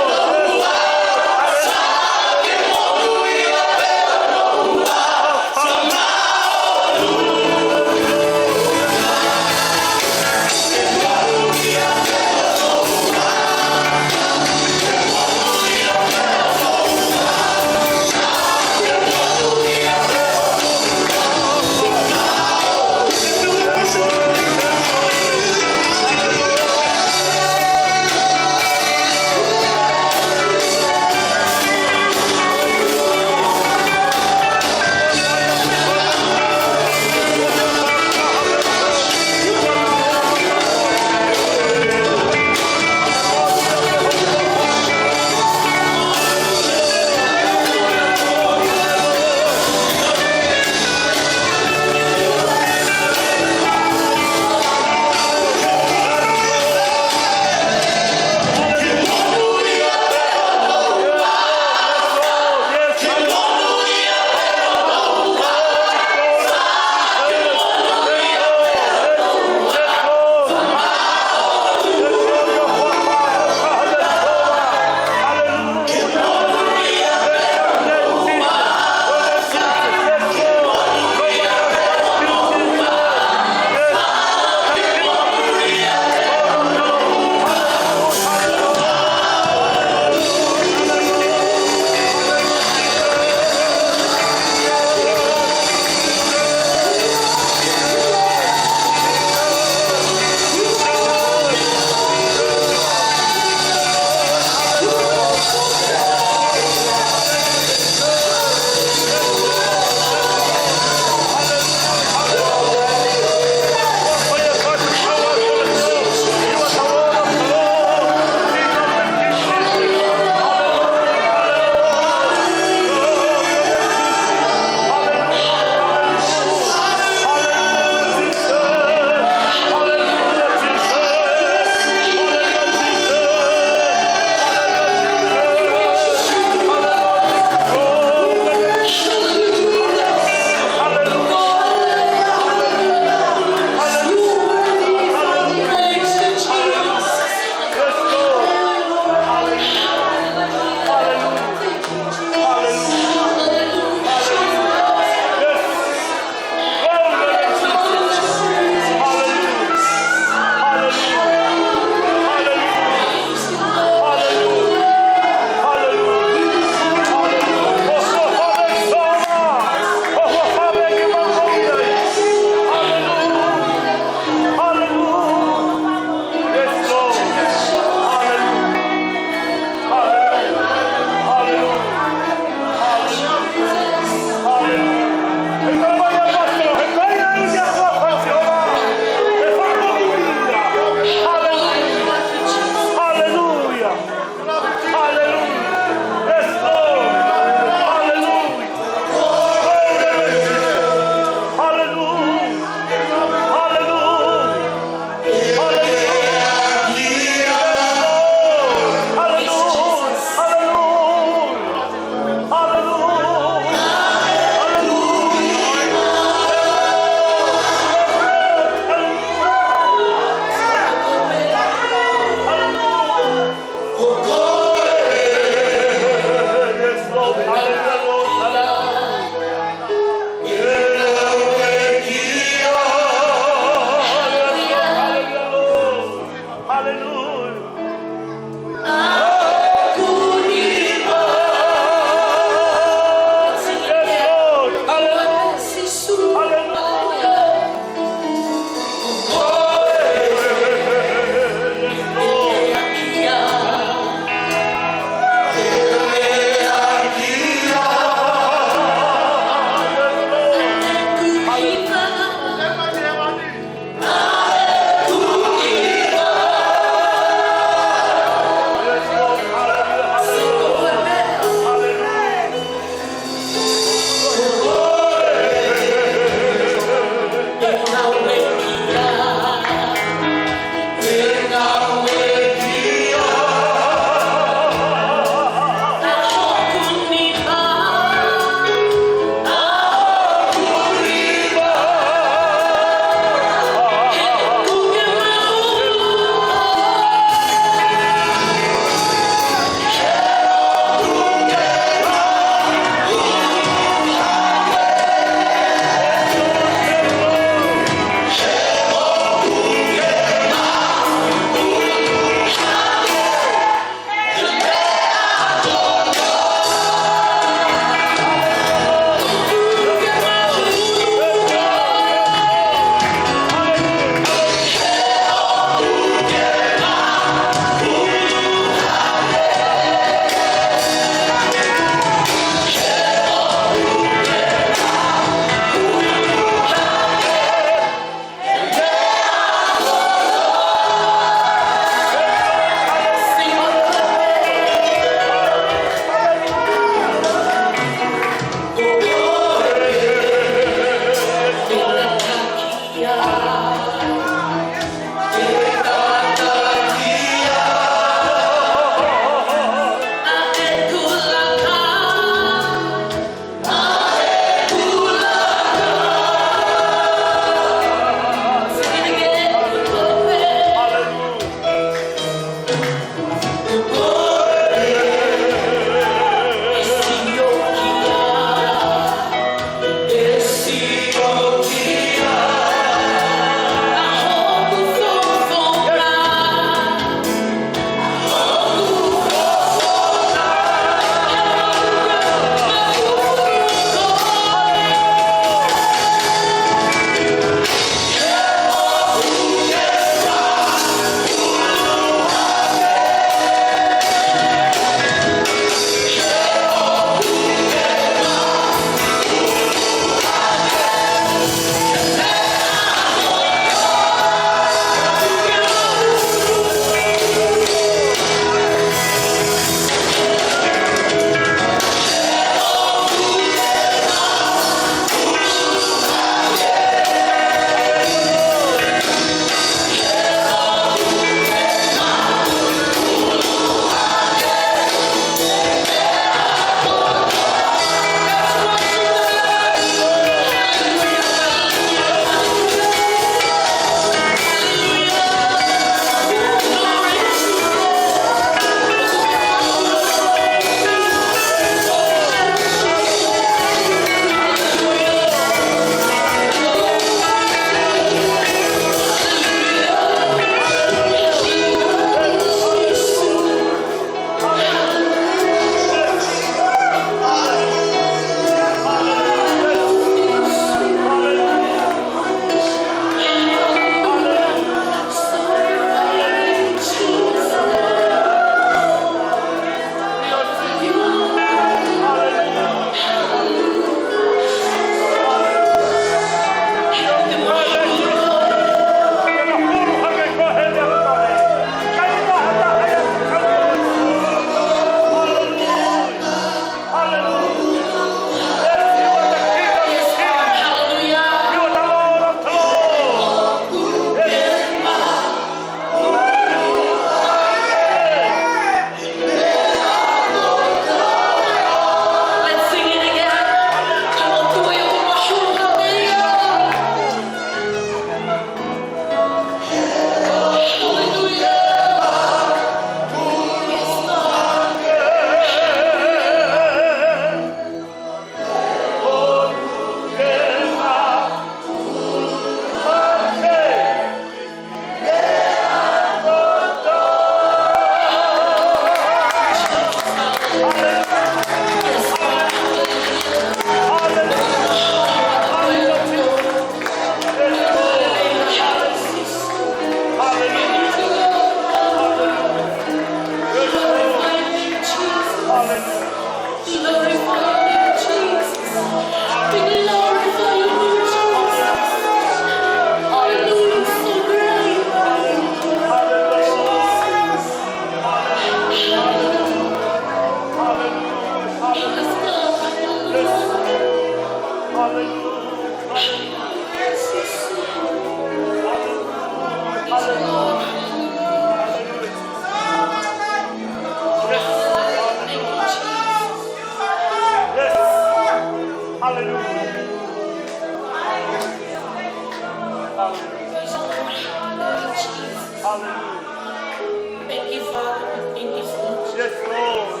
Thank you, Father. Thank you so much. Yes, Lord.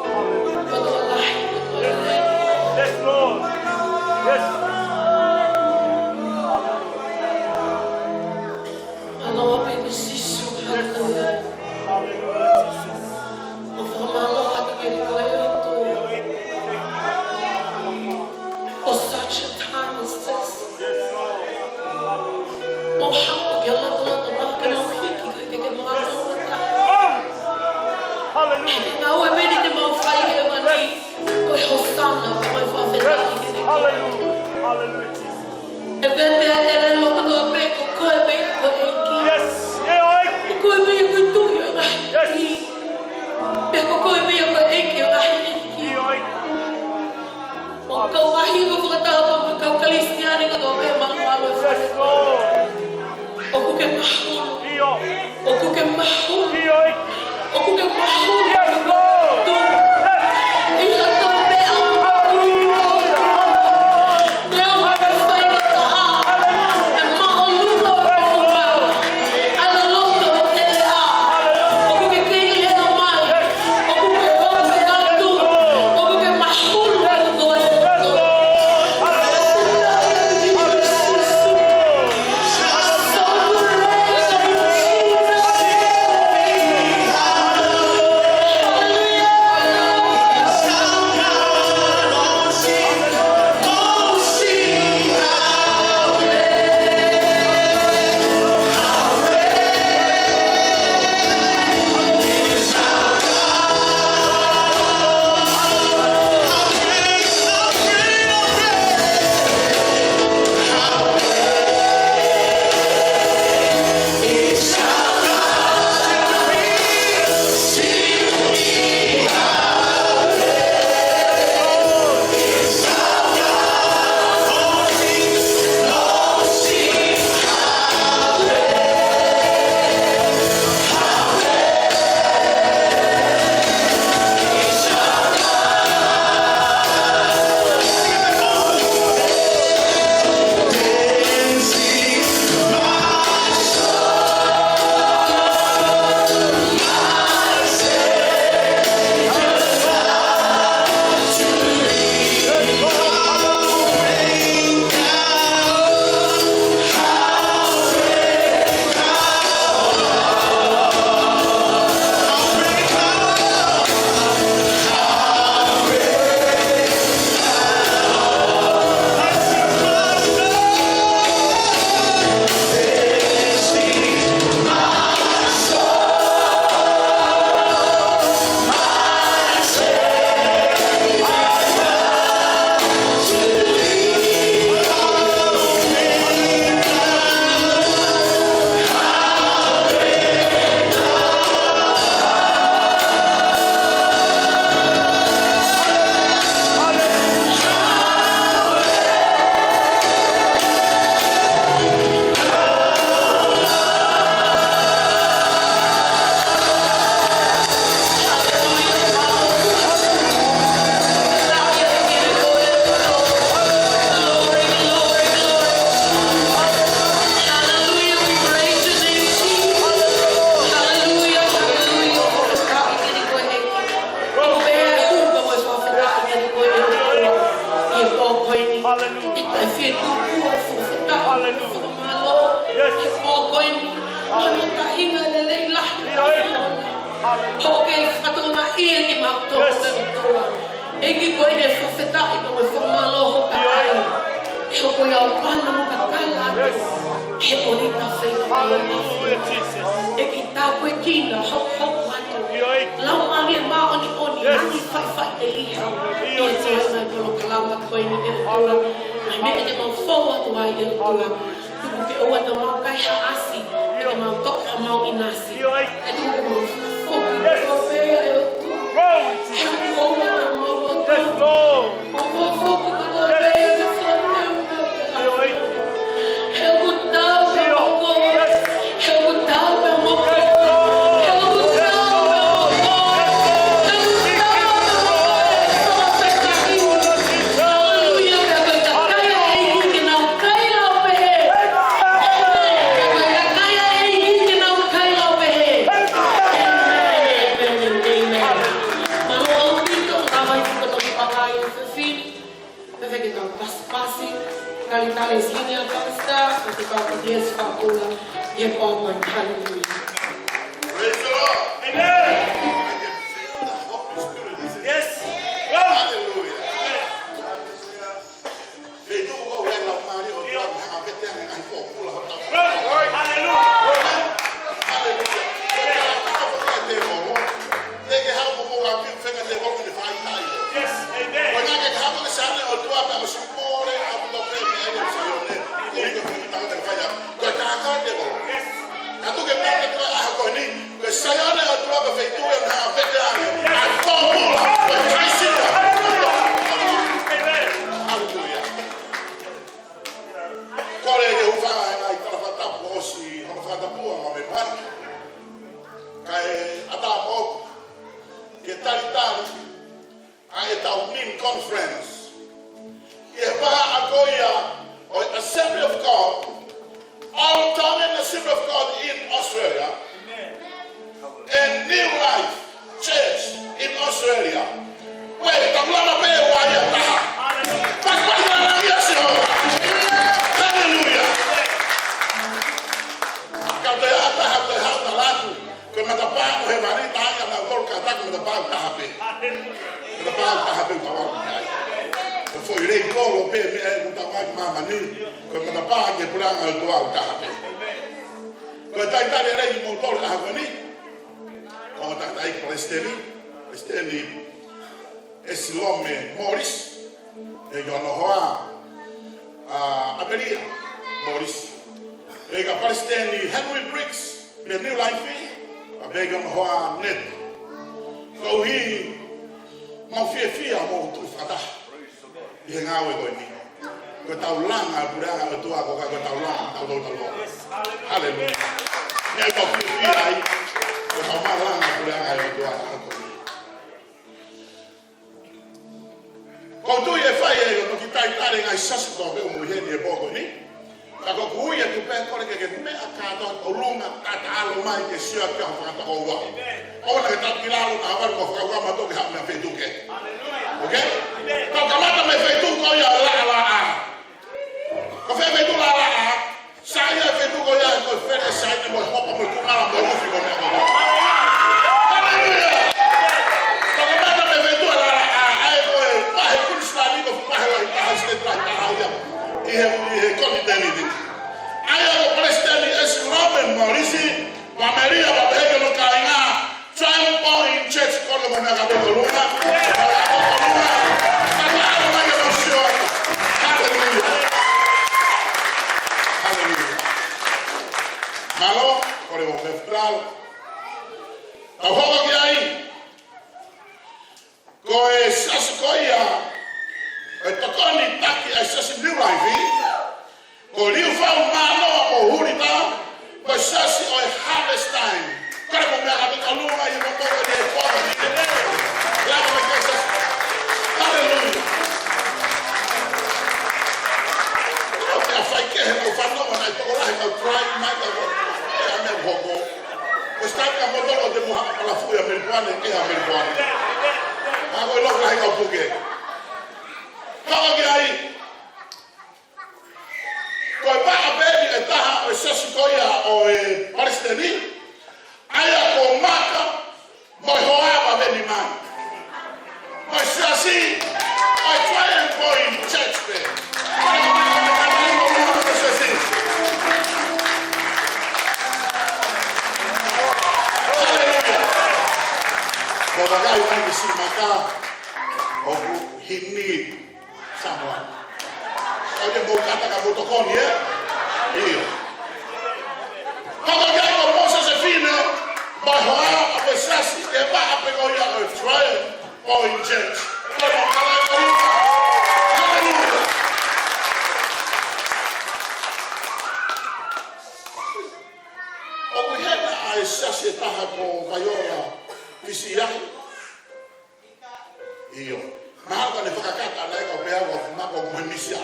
Hallelujah. Yes, Lord. Yes. Mālō ʻaupito Sīsū. Hallelujah. Hallelujah, Jesus. ʻOku fakamālō atu kiate koe ʻOtua. For such a time as this. Mau haʻu ke lotoloto mai ke mau hiki koe ke ke mālō atu. Hallelujah. He ngāue ʻeni te mau fai he ʻaho ni, ko e hosana, ko e fakafetaʻi. Hallelujah. Hallelujah, Jesus. ʻE pehē ʻe he loto pē ko koe pē ko e ʻEiki. Yes. Ko koe pē ko e Tuʻi ʻo e ngaahi ʻeiki. Pea ko koe pē ko e ʻEiki ʻo e ngaahi ʻeiki. ʻOku ou ʻahiʻahi ʻo fakataha pea mo e kau Kalisitiane kotoa pē maʻu ʻa e fale. ʻOku ke mahulu. ʻOku ke mahulu. ʻOku ke mahulu. ʻI ha toe meʻa ʻoku Hallelujah. Hallelujah. Yes. Hallelujah. ʻEiki ko eni fakafetaʻi mo e fakamālō hoʻo ʻai. Hoko ia ʻo pana mo kakala. Yes. He ʻoku ne ka fei. Hallelujah, Jesus. ʻEiki, tāpuekina, hokohoko atu. Laumālie Māʻoniʻoni, yes, ʻomi faifai ʻe liha. Yes, yes. ʻI he polokalama ko eni ʻe ʻOtua. Hallelujah. Naʻe meʻa te mau fou atu ai ʻe ʻOtua. Hallelujah. Tuku ke ʻoua te mau kaihaʻasi, ke mau toʻo hamau ʻinasi. ʻIo, ʻai. ʻE tuku ke mau foki, yes, kotoa pē ʻe ʻOtua. Glory to you. He ʻoku ʻoua te mau loto. Yes, Lord. ʻOku mau foki kotoa pē, yes, ʻe ʻOtua. ʻIo, ʻai. He ʻoku tau pē, ʻio, mau ko. Yes. He ʻoku tau pē, mau ko. Yes, Lord. He ʻoku tau pē, mau ko. Yes, Lord. He ʻoku tau pē, mau ko. Hallelujah. Hallelujah. Pasipasi, talitali senior pastor, ʻo te pāpā Siasi Fakapula, ʻi he PowerPoint. Hallelujah. Praise the Lord. Amen. I can feel the Holy Spirit is in. Yes. Hallelujah. Amen. Feituʻu ʻoku ʻi ai e Laumālie ʻo e ʻOtua, ʻoku hanga ʻo vete ange e ngaahi pōpula hotau. Hallelujah. Hallelujah. Te ke haʻu mo e ʻapi fenga te ʻoku ne fai tai. Yes, amen. Ko e ngaahi ke haʻu ke sane ʻo e ʻOtua pea mo Saione, ʻa mo e pē meʻa ia ʻa Saione. Ko e hiko hiko tangata fai a. Ko e tangata te ʻoku. Yes. Ka tuku ke pehē ko e ʻaho ko eni. Ko Saione ʻa e ʻOtua ko e feituʻu ia naʻa vete ai. ʻA e pōpula, ko e kaisila. Amen. Hallelujah. Kole ke u hūfanga he ngaahi tala fakatapu kuo ʻosi hono fakatapu ʻa e mei mani. Kae ʻatā moʻoku ke talitali ʻa ʻetau men conference. ʻI he vahaʻa ko ia ʻo e Assembly of God, All Tongan Assembly of God in Australia, and New Life Church in Australia. Ko e tau lava pē ua ia taha. Pasipasi lana ia Sihova. Hallelujah. Ka te ʻatā ha te hau ta laku. Ko e matapā ʻo hēvani, tā ia naʻa tolu ka taku matapā ʻoku taha pē. Matapā ʻoku taha pē ʻoku tau ʻalu ki ai. Ko e foʻi lei kolo pē meʻa ʻoku tau ʻai ki māmani. Ko e matapā ki he puleʻanga ʻo e ʻOtua ʻoku taha pē. Ko e talitali lelei kimoutolu he ʻaho ni. Ko e talitali Palesiteni, Palesiteni ʻEsilome Morris, ʻe ʻi hono hoa, ʻa, ʻAmelia Morris. ʻE ka Palesiteni Henry Briggs, mei New Life, ʻa pē ʻi hono hoa Ned. Koeʻuhi, mau fiefia mo tuʻu fakataha ʻi he ngāue ko eni. Ko e tau langa e puleʻanga ʻo e ʻOtua ko e ka ko e tau langa, tau tau tau. Haleluia. Meʻa ʻoku mau fiefia ai, ko e tau malanga e puleʻanga ʻo e ʻOtua ko eni. Ko e tui ʻe fai ʻe hono kiʻi talitali e ngaahi siasi ko ē ʻoku mou ʻi heni he pō ko eni. Ka ko e kui e tupe kole ke ke meʻa kātoa ʻolunga ka ta ʻalu mai ke sio ki he fakatokoua. ʻOua naʻa ke tau ki lalo naʻa valu ko e fakakaukau mātou ke haʻu mei he feituʻu kehe. Okay? Tau kamata mei he feituʻu ko ia Laʻalaʻā. Ko fē feituʻu Laʻalaʻā? Sai ia feituʻu ko ia ko e fele sai ne mo e hopa mo e kumala mo e ufi mo e meʻa ko ia. Haleluia! Tau kamata mei he feituʻu Laʻalaʻā, ʻa ia ko e vahe Kuinisilani ko e vahe lahi taha, state lahi taha ia ʻi he, ʻi he konitēniti. ʻA ia ko Palesiteni ʻEsilome Morris, ʻa ʻAmelia, ʻa pehē ki hono kāinga, Triumph Point Church, kole mo e meʻa kātoa ʻolunga. Kātoa ʻolunga. Kātoa ʻolunga ke mau sio. Haleluia. Haleluia. Mālō, kole mo e meʻa fitral. Tau hoko ki ai. Ko e siasi ko ia, ʻe tokoni taki ʻa e siasi New Life, ko Liufau Mānoa mo Hulita, ko e siasi ʻo e Harvest Time. Kole mo e meʻa kātoa ʻolunga ʻi he moto ʻo e kona ni. Lava mai ki he siasi. Haleluia. ʻOku ʻi ai e fai kehe ʻoku fanongo naʻe tokolahi ʻoku try mai ka ko e meʻa hoko. Ko e sitaki ka moto ʻo te muha palafu ia Melipoane, ke ha Melipoane. Ka ko e loka ai ka puke. Hoko ki ai. Ko e vaʻa pē eni ʻe taha ʻo e siasi ko ia ʻo e Palesiteni. ʻA ia ko Maka mo e hoa ʻa Veni Mai. Mo e siasi, ʻa e Triumph Point Church pē. Haleluia. Ko e vakai mai ki siʻi Maka, ʻoku hini Samoa. ʻOku mou kata ka mou tokoni, ē? ʻIo. Hoko ki ai ko Mōsese Fine, mo e hoa ʻa e siasi, ʻe vaʻa pē ko ia ʻo e Triumph Point Church. Haleluia. ʻOku ʻi hena ʻa e siasi ʻe taha ko Vaiola Fisiahi. ʻIo. Mahalo ka ne fakakata ʻana ʻe kau pea ua mako mo e misia.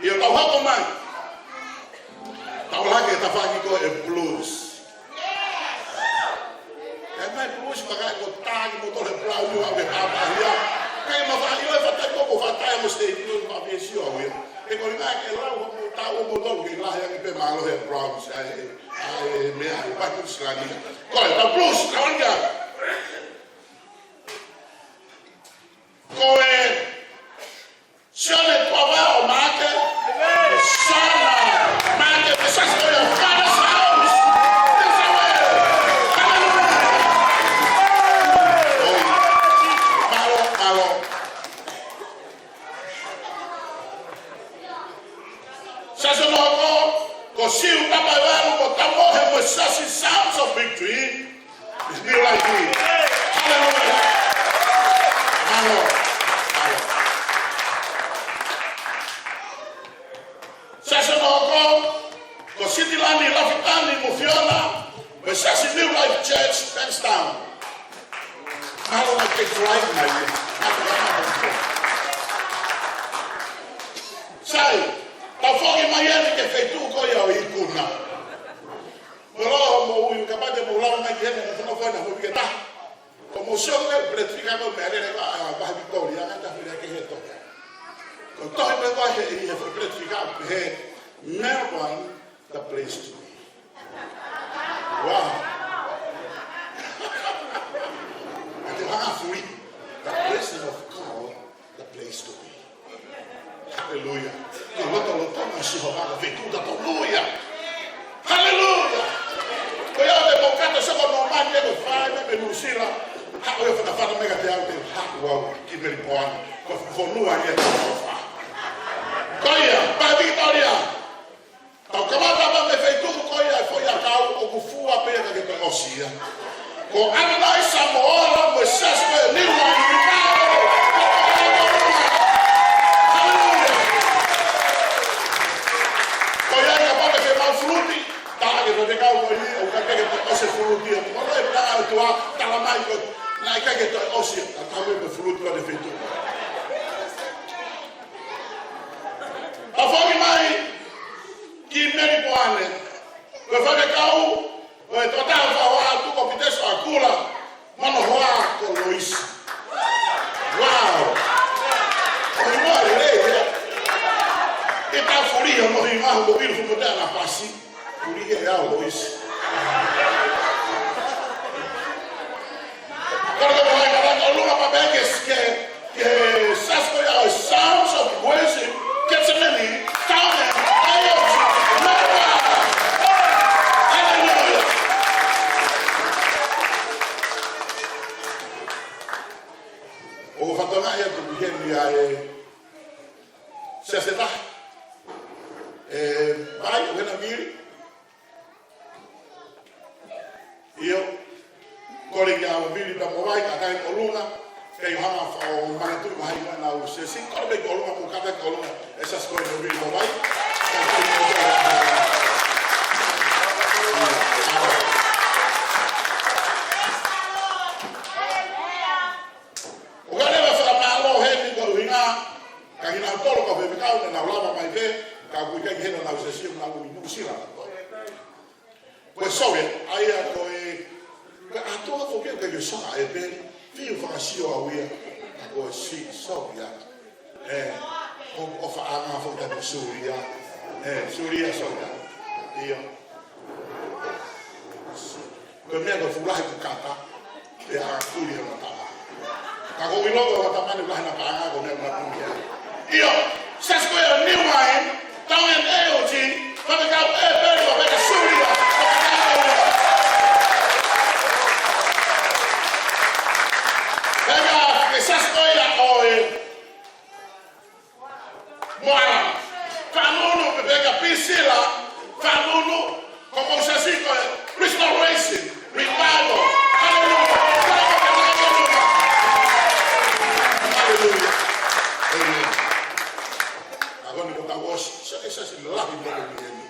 ʻIo, tau hoko mai. Tau lake ta faki ko e blues. ʻE mai blues, maka ko taki mo tole blau ni wa ke pāpahia. Kei ma fa io e fatai ko ʻo fakatātā mo state, ʻoku ou fie sio au ia. He ko e ʻuhinga ke lau hoʻomou tau ʻomoutolu ke lahi ange pē mālohi ʻa e Browns, ʻa e, ʻa e meʻa, ʻa e Paikuri Silani. Ko e tau Blues, kawan kia. Ko e Sione Tuʻavā ʻo Maʻake. Sana, Maʻake, the Sassoya, Father Sounds. Yes, I will. Hallelujah. Oh, mālō, mālō. Siasi hono hoko, ko Siu Tapaivalu mo Tamohe mo e siasi Sounds of Victory. It's new life here. Hallelujah. Mālō. Mālō. Siasi hono hoko, ko Sitilani Lafitani mo Fiona, mo e siasi New Life Church, Bankstown. Mālō nai ke fly mai. Sai, tau foki mai eni ki he feituʻu ko ia ʻo e ikuna. Mālō mo ui kapau te mou lava mai ki heni, na tano fai na hopi ke ta. Ko mou sio ki he plate fika ko e meʻalele ko ē ʻa Vahe Victoria, ka ta fili ke he toka. Ko e tohi pē ko ē he, he plate fika, he Melbourne, the place to be. Wow. ʻA e hanga fui. The presence of God, the place to be. Hallelujah. Ko e lotolotonga ʻo Sihova ko e feituʻu tatau ia. Hallelujah. Ko ia te mou kata soko no mani e ko fai me me Nuʻusila. Haʻu e fatafata mei kiate au te u haʻu au ki Melipoane. Ko e fonua ia ʻo Sihova. Ko ia, Pae Victoria. Tau kamata mai mei he feituʻu ko ia ʻo e foʻi ʻakau ʻoku fua pē ka ke toe ʻosi ia. Ko ʻAnanaisa Moala mo e siasi ko e New Wine Revival. Hallelujah. Ko ia ka pau ke mau fuluti, tā ke toe kau ko ia, ʻoku ʻikai ke toe ʻosi e fuluti ia. Ko e pea ʻa e tua, tala mai ko, naʻe ʻikai ke toe ʻosi ia, ka tau e fuluti ko e feituʻu. Tau foki mai ki Melipoane. Ko e faifekau, ko e tokotaha fakahoa atu ko Piteso ʻAkula, mo hono hoa ko Loisi. Wow! ʻOku ʻi ai e lelei, ē? ʻE tau fuli hono hingoa mo ʻilo fumotea na pasi. Fuli ke ʻe au Loisi. Kole ke mo hai kata ʻolunga pea pehē ke, ke, ke siasi ko ia ʻo e Sounds of Worship, Gethsemane, Taone, Aio, Mekua. Hallelujah. ʻOku ou fakatokangaʻi atu ki heni ʻa e siasi ʻe taha. ʻE, vai, ʻo hena mili. ʻIo, kole ke ʻave vili pea mo vai, kātaki ʻolunga, ke ʻi hanga fao manatu ko hai mana u sesi, kole pē ki ʻolunga mo kātaki ʻolunga, ʻe siasi kole mo vili mo vai. ʻOku ou lava fakamālō heni ko e ʻuhinga, ka kinautolu ko e faifekau naʻa nau lava mai pē, ka ʻoku ʻikai ke hena nau sesi, nau ʻi Nuʻusila. Ko e Soviet, ʻa ia ko e, ko e ʻato a foki ke ke saka e peli, fiu fakasio au ia, ko e si Soviet. ʻE, ko, ʻoku faʻa anga foki ʻa Suria. ʻE, Suria Soviet. ʻIo. Ko e meʻa ko e fuʻu lahi ko e kata, pea ʻa Suria ʻo tama. Ka ko e ʻilo ko e tama ni lahi na paʻanga ko e meʻa na puni ia. ʻIo, siasi ko ia New Wine, Taone ʻe oti, faifekau ʻe peli ʻo peka Suria. Peka, ke siasi ko ia ʻo e Moana. Fanunu, pepeka Pisila, fanunu, ko mou siasi ko e Restoration, Revival. Hallelujah. Hallelujah. Amen. ʻA ko eni ko tau ʻosi, sa, sa, sa, lahi mo ko ni eni.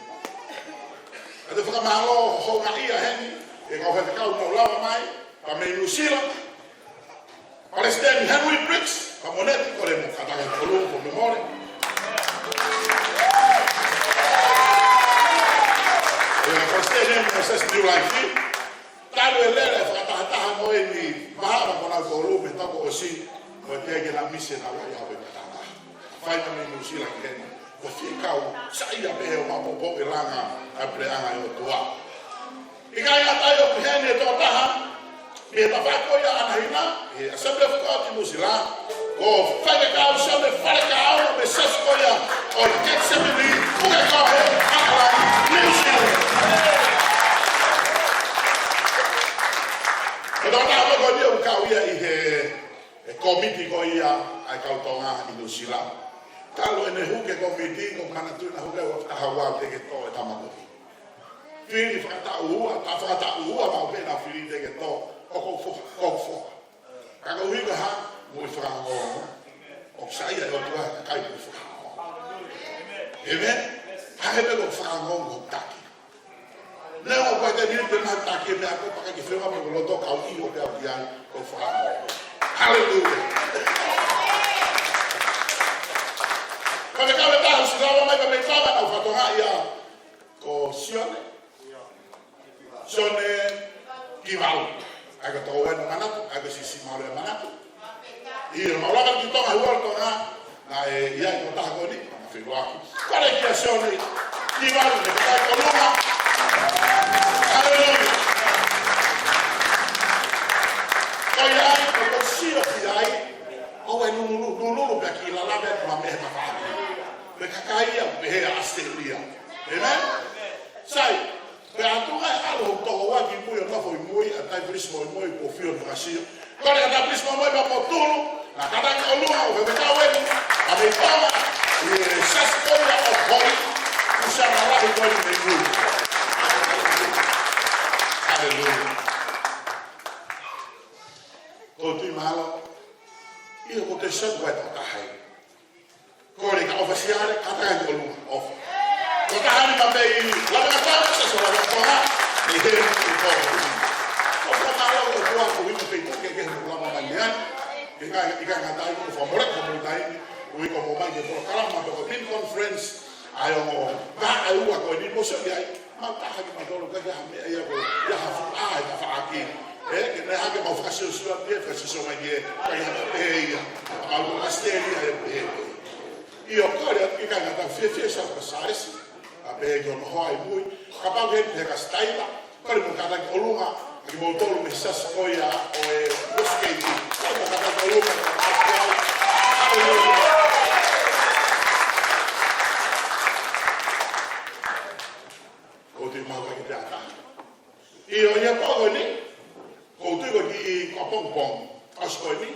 ʻA e fakamālō houngaʻia heni, ʻe kau faifekau nau lava mai, pea mei Nuʻusila. Palesiteni Henry Briggs, ka mo neti, kole mo kātaki ʻolunga ko me mole. ʻE Palesiteni Henry Moses New Life, talu e lele fakatahataha mo eni, maha ma kona ko ʻolunga me tau ko ʻosi. Ko e teʻeki ke na misi ʻenau ʻalu ʻi ha pē taimi. Fai mai mei Nuʻusila ki heni. Ko e fie kau, saiʻia pē ʻo maʻu pē e langa ʻa e puleʻanga ʻo e ʻOtua. ʻIkai ngata ai, ʻoku ʻi heni e tokotaha mei he tafaʻaki ko ia ʻAnahina, ʻi he Assembly of God ʻi Nuʻusila. Ko e faifekau Sione Falekaono mei he siasi ko ia ʻo e Gethsemane, Pukekahe, ʻAkalani, Nuʻusila. Ko e tokotaha ko eni ʻoku kau ia ʻi he, he kōmiti ko ia ʻa e kau Tonga ʻi Nuʻusila. Talu ʻene hū ki he kōmiti, ʻoku ou manatuʻi naʻe hū ki ai ʻo taha ua teʻeki ke tō e tama ko eni. Fili fakataʻu ua, ta fakataʻu ua maʻu pē naʻe fili teʻeki ke tō, ʻoku ou foha, ʻoku ou foha. Ka ko e ʻuhinga ko e hā? Moʻui fakaongoongo. ʻOku saiʻia e ʻOtua he kakai moʻui fakaongoongo. ʻĒmeni? Hangē pē ko e fakaongoongo ʻoku taki. Neongo ko e te mili te maha taki e meʻa ko e paka ke fema mo loto kau ʻi ʻo pea ʻoku ʻi ai ko e fakaongoongo. Haleluia. Ka me kau e taha ʻosi lava mai ka me kava na fatonga ia. Ko Sione. Sione Kivalu. ʻA ia ko e toko ua ʻena manatu, ʻa ia ko e siʻisiʻi mālō e manatu. ʻIo, mālō ka ki Tonga, hualo Tonga, naʻe ʻi ai ko e taha ko eni, naʻe feʻiloaki. Kole kia Sione Kivalu, ne kata ko Luma. Haleluia. Ko ia ai, ko e sio ki ai, ʻoua ʻe lululu, lululu pea ki lala pea tuma me he tafaʻaki. Pea kakai ia, pehē ʻa ʻAositelēlia. ʻĒmeni? Sai, pea tuʻu ai ʻalu hoku toko ua ki mui ʻo nofo ʻi mui, ʻa Taipilisi Moimoi, ko Fiona Kasio. Kole kia Taipilisi Moimoi pea mo Tulu, naʻa kata ki ʻolunga ʻo fefekau eni, ʻa mei Tonga, ʻi he siasi ko ia ʻo Hoi, ʻusi ana lahi ko eni mei mui. Haleluia. Ko e tui mahalo, ʻio ko e te satu ai tau taha ai. Kole kia ʻOfa Siale, kata ki ʻolunga, ʻOfa. Ko e taha ni ka pei, lava ka tau, sa so lava ka tau, ni he, ni ko. ʻOfa, mālō ʻOtua ko e ʻuhinga pē ko e ke he lava mai ni ai. ʻIkai, ʻikai ngata ai ko e fakamole ko e mou taimi, ui ko mo mai ke polokalama, ko e Teen Conference, ʻa e ongo, ka ʻa e ua ko eni mo sio ki ai. Mau taha ki mautolu ka ʻi ai ha meʻa ia ko ia ha fuʻu ʻa e tafaʻaki. ʻE, ke ne hake mau fakasiosio pē, fakasiosio mai ki he, ka ʻi ai ha pē ia. Mau ko ʻAositelēlia ʻe pē. ʻIo kole atu ʻikai ngata fiefia sa ka saisi. ʻA pē ki hono hoa ʻi mui. Kapau ke he ka sitaila. Kole mo kata ki ʻolunga. Ki mautolu mei he siasi ko ia ʻo e Westgate. Kole mo kata ki ʻolunga. Haleluia. Ko e tui mahalo ke te ata. ʻIo, ʻi he pō ko eni, ko e tui ko e kiʻi kapongpong. ʻOsi ko eni,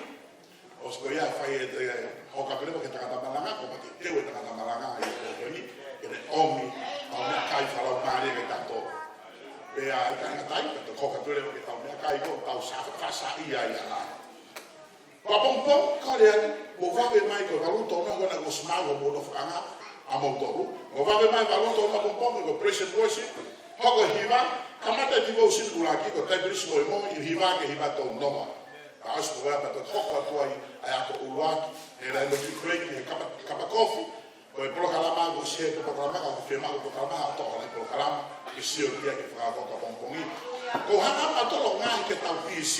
ʻosi ko ia fai e te, hoka pē leva ki he tangata malanga, ko e pati teu e tangata malanga, ʻi he pō ko eni, ke ne ʻomi, ʻomi ʻa e kai fakalaumālie ke tato. Pea ʻikai ngata ai, ka te hoka pē leva ke tau meʻakai ko, tau sa, fasa ia ia na. Kapongpong, kole atu, mou vave mai ko e valu tonu ko ena ko e smart ko e mou nofo ʻanga, ʻa moutolu. Mou vave mai valu tonu kapongpong ko e praise and worship, hoko e hiva, kamata e devotion ʻuluaki ko e Taipilisi Moimoi, hiva ki he hiva tolu noa. Ka ʻosi ko ia pea toki hoko atu ai, ʻa e ako ʻuluaki, ʻe lava ʻo ki break, ʻe kapa, kapa kofi, ko e polokalama, ko e se polokalama, ka ko e fiemaʻu polokalama, ʻa toʻo ʻa e polokalama, ke sio ki ai ke fakahoko kapongpongi. Ko e hanga ʻa toʻo ngaahi ke tau P C.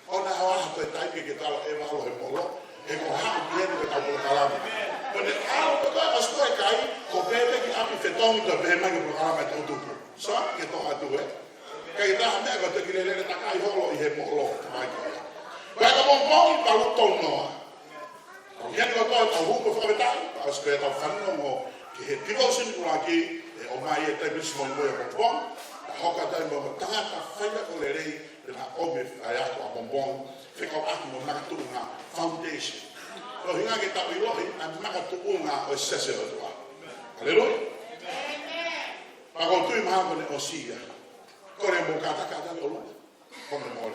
ʻOua naʻa ʻi ai ha toe taimi ke talo ʻe valo he molo, he ko e haʻu ki heni ke tau polokalama. Ko ʻene ʻalu pē ko e ʻosi ko e kai, ko e pehē pē ki ʻapi fetongi ko e pehē mai ke polokalama ʻe tau tupu. So, ke tō atu ē. Kae ʻikai ha meʻa ko e toki lele takai holo ʻi he molo, mai ko ia. Ko e kapongpongi valu tolu noa. Ko ia ko e tau hū ko e fakafetaʻi, ʻosi ko ia tau fanongo ki he devotion ʻuluaki, ʻe ʻomai e Taipilisi Moimoi ʻa kapongpong, ka hoko atu ai mo e tangata faiako lelei, pea ʻomi e faiako ʻa kapongpong, fekauʻaki mo e makatuʻunga foundation. Ko e ʻuhinga ke tau ʻiloʻi ʻa e makatuʻunga ʻo e siasi ʻo e ʻOtua. Haleluia. Pea ko e tui mahalo ko ʻene ʻosi ia. Kole mo kata kata ni ʻolunga. Kole mo.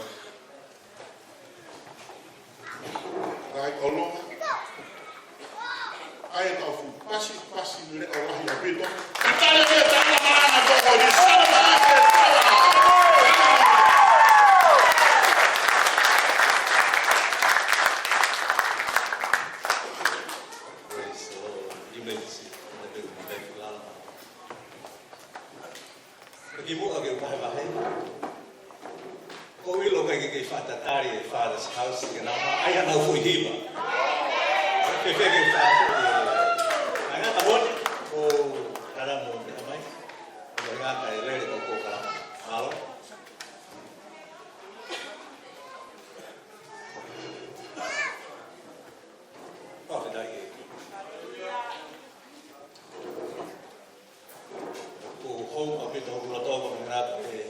Right, ʻolunga. ʻAi e tau fuʻu pasi, pasi leʻo lahi ʻaupito. Tale ke tala mana ko ko ni sana ke tala. Praise the Lord. You may be seated. Ki muʻa ke vahevahe. Ko ʻOku ʻilo ʻikai ke kei fakatatali e Father's House ke nau maʻu ai haʻanau foʻi hiva. Ke fēfē ke fakafoʻi e, ʻa e ngata moni, ʻo tala mo e tamai, ʻo ngata e lele ʻo ko kala. Mālō. Fakafetaʻi ʻEiki. ʻOku hou ʻaupito hoku loto ko e ngata e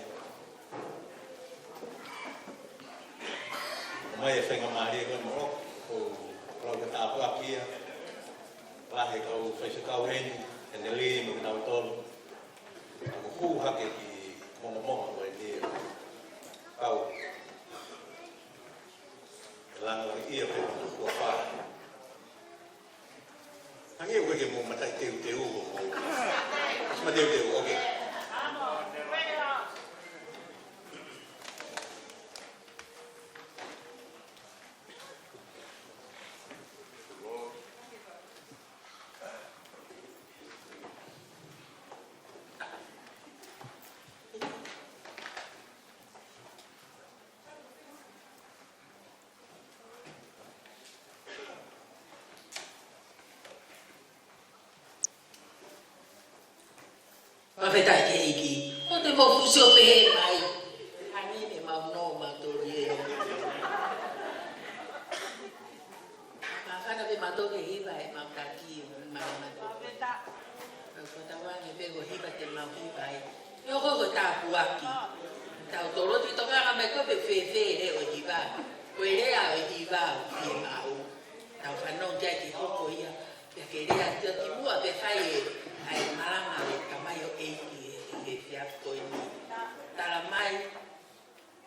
mai e faingamālie ko eni mo ʻoku lau ke tāpuakiʻi ia. Lahi e kau faifekau heni, Heneli mo kinautolu. ʻOku hū hake ki mongomongo ko eni ʻo kau e langa lahi ia pē mo e kuo pā. Hangē ʻoku ʻikai ke mou mataʻi teuteu ʻo mou. Mateuteu, okay. Fakafetaʻi ki he ʻEiki. ʻOku te mou fusi ʻo pehē mai. Hangē ne mau nō mau toli e. Ka fana pe mau toki hiva e mau taki, mau mau toki. Ka fatawange pe ko e hiva te mau hiva e. ʻIo, ko e tāpuaki. Tau toloti tokanga mai ko e fēfē e lea ʻo e hiva. Ko e lea ʻo e hiva ʻoku fiemaʻu. Tau fanongo ki ai ke hoko ia. Pea ke lea atu ki muʻa pea fai e, ʻa e malanga ʻa e tamaioʻeiki he, he efiafi ko eni. Tala mai,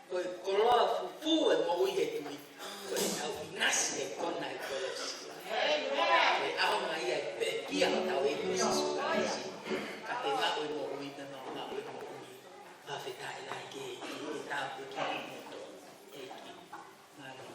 ko e koloa fufū e moʻui he tui, ko e tau ʻinasi he kona e kolosi. Ko e ʻaonga ia e pekia ʻo tau ʻEiki ko Sīsū Kalaisi. Ka te maʻu e moʻui, te maʻu, maʻu e moʻui. Fakafetaʻi lahi ki he ʻEiki, ke tāpuekina kimoutolu ʻEiki. Mālō.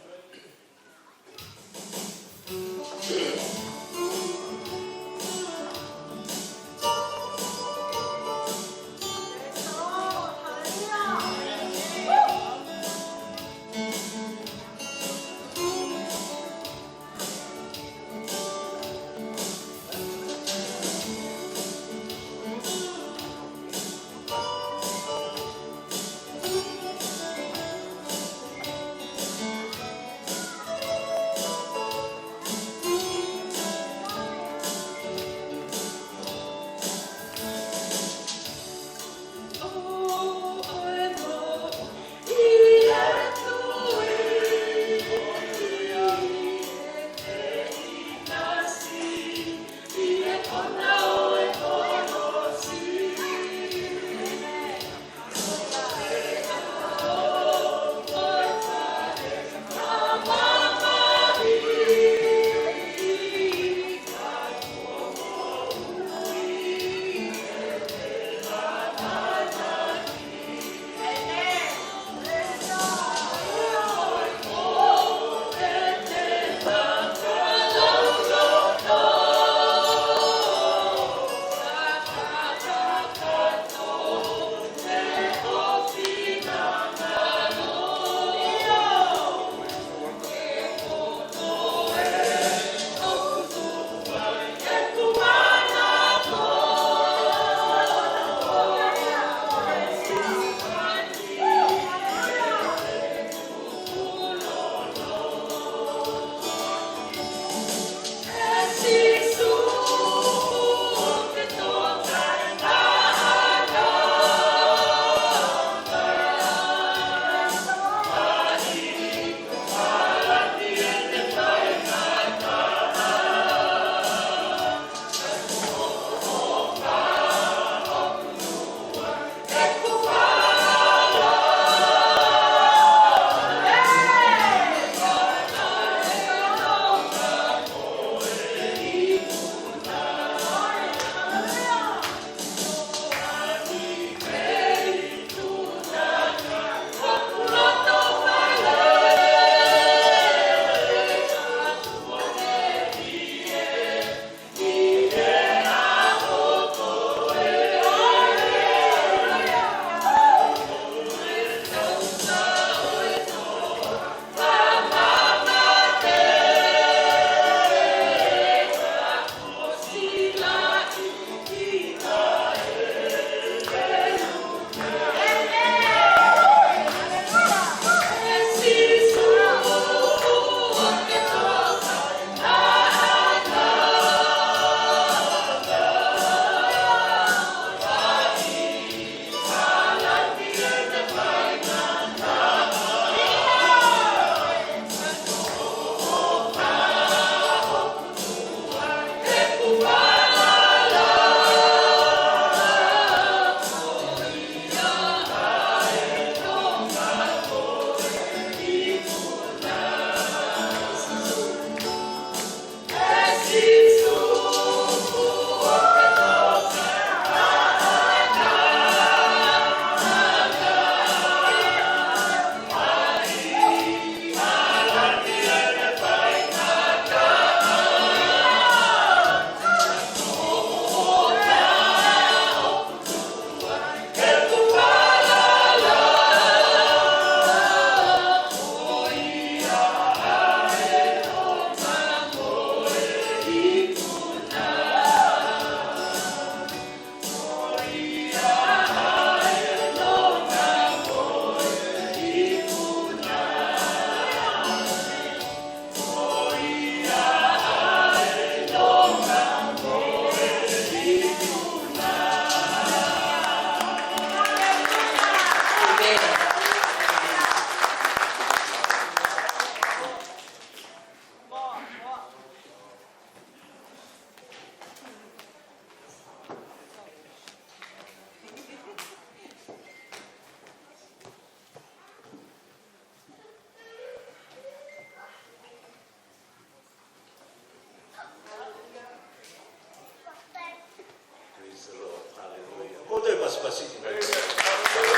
Siʻi.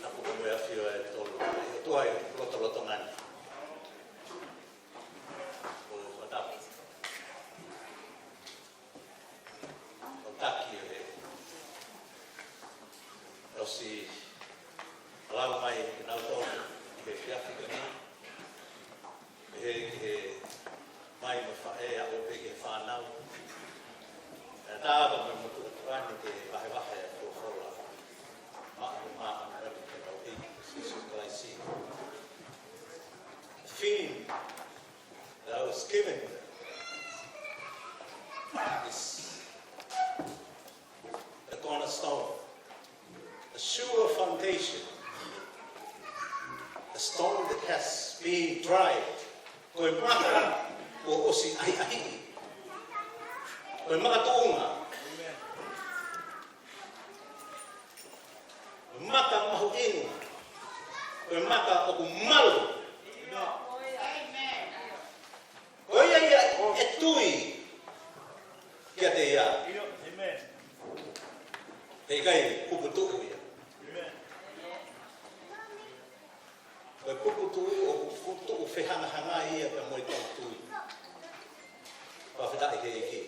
Tapu mo e ʻAfio ʻa e Tolu, ʻOtua ʻi he lotolotonga ni. ʻO fakatapu. ʻO taki ʻe he ʻosi lau mai ke nau tō ʻi he efiafi ko eni. He, he mai mo e faʻē ʻo pehē ki he fānau. ʻE tāpā mo e motuʻa tuʻa ni ke vahevahe ʻa e folofola. Maʻu, maʻu, maʻu, ke tau ʻi Sīsū Kalaisi. Theme that was given is the cornerstone, a sure foundation, a stone that has been tried. Ko e maka kuo ʻosi ʻahiʻahiʻi. Ko e maka tuʻunga. Ko e maka mahuʻinga. Ko e maka ʻoku malu. Ko ia ia ʻe tui kiate ia. He ʻikai puputuʻu ia. Ko e puputuʻu ʻoku, puputuʻu fehangahangai ia pea mo e tau tui. Fakafetaʻi ki he ʻEiki.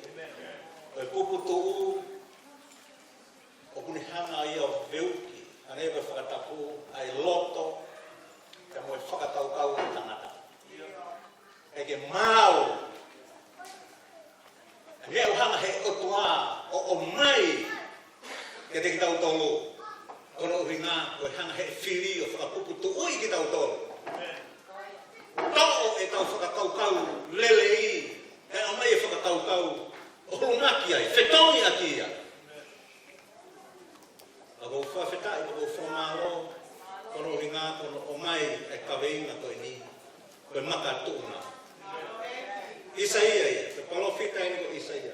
Ko e puputuʻu ʻoku ne hanga ia ʻo veuki, hangē ko e fakatapu, ʻa e loto, pea mo e fakakaukau ʻa e tangata. ʻIkai ke maau. Meʻa ʻoku hanga he ʻOtua ʻo ʻomai kiate kitautolu. Ko hono ʻuhinga, ko e hanga he fili ʻo fakapuputuʻui kitautolu. Toʻo ʻetau fakakaukau lelei, ʻe ʻomai e fakakaukau ʻo ʻuluaki ai, fetongi ʻaki ia. Pea ʻoku ou fakafetaʻi, pea ʻoku ou fakamālō, ko hono ʻuhinga, ko hono ʻomai e kaveinga ko eni, ko e maka tuʻunga. ʻIsaia ia, ko e palōfita eni ko ʻIsaia.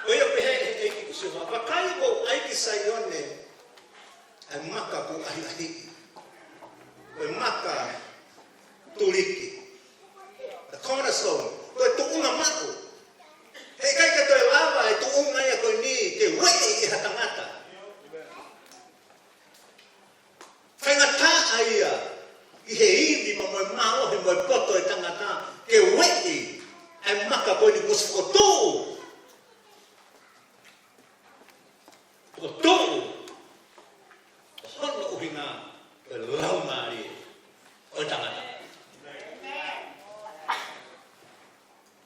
Ko ia pehē ʻe he ʻEiki ko Sihova, vakai kuo u ʻai ki Saione ʻa e maka kuo ʻahiʻahiʻi. Ko e maka tuliki. The cornerstone. Ko e tuʻunga maʻu. He ʻikai ke toe lava e tuʻunga ia ko eni ke ueʻi ʻe ha tangata. Faingataʻa ia ʻi he ivi mo e mālohi mo e poto ʻo e tangata ke ueʻi ʻa e maka ko eni kuo ʻosi fokotuʻu. Fokotuʻu. Ko hono ʻuhinga ko e laumālie ʻo e tangata.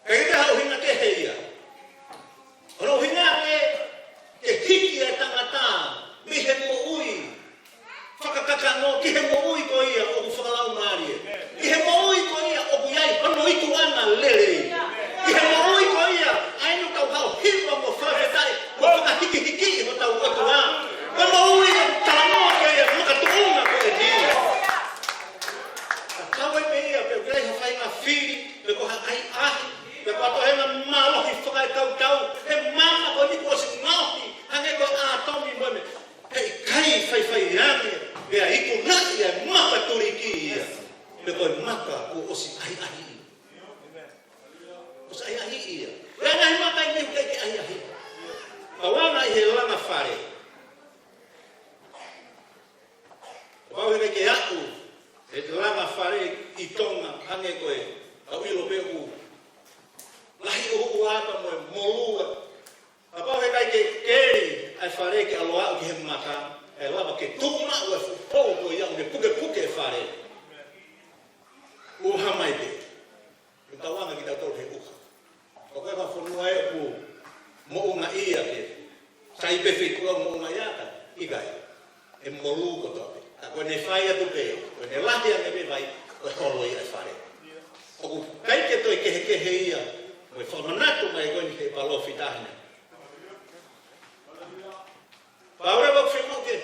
ʻIkai ke ʻi ai ha ʻuhinga kehe ia. Ko hono ʻuhinga ke, ke hiki e tangata mei he moʻui fakakakano ki he moʻui ko ia ʻoku fakalaumālie. Ki he moʻui ko ia ʻoku ʻi ai hono ikuʻanga lelei. Ki he moʻui ko ia ʻa eni ʻoku tau hao hiva mo fakafetaʻi mo fakahikihiki hotau ʻOtua. Ko e moʻui ʻoku talanoa ki ai e makatuʻunga ko eni. Ka tau e meʻa ia, pe ʻoku ʻi ai ha faʻahinga fili, pe ko ha ʻahiʻahi, pe ko ha toenga mālohi fakaekautau, he maka ko eni kuo ʻosi ngaohi, hangē ko e ʻātomi mo e meʻa. He ʻikai faifai ange, pea ikunaʻi ʻa e maka tuliki ia. Pe ko e maka kuo ʻosi ʻahiʻahiʻi. ʻOsi ʻahiʻahiʻi ia. Pea ngaahi maka ʻi he ʻikai ke ʻahiʻahiʻi. Ka ʻoku ʻi ai e langa fale. Kapau he ʻikai ke aʻu e langa fale ʻi Tonga, hangē ko e ʻau ʻilo pē ʻoku lahi ʻuhuʻua pea mo e molū. Kapau he ʻikai ke keli ʻa e fale ke ʻalu ʻo aʻu ki he maka, ʻe lava ke tuʻu maʻu e fuʻu pou ko ia ʻo ne pukepuke e fale. ʻUha mai pē. Ko e tauʻanga kitautolu he ʻuha. ʻOku ʻi ai e fonua ʻoku moʻungaʻia pē. Sai pē feituʻu ʻoku moʻungaʻia ka ʻikai. ʻE molū kotoa pē. Ka ko ʻene fai atu pē, ko ʻene lahi ange pē vai, ko e holo ia e fale. ʻOku ʻikai ke toe kehekehe ia, mo e fakamanatu mai ko eni he palōfita ni. Pau leva ʻoku fiemaʻu ke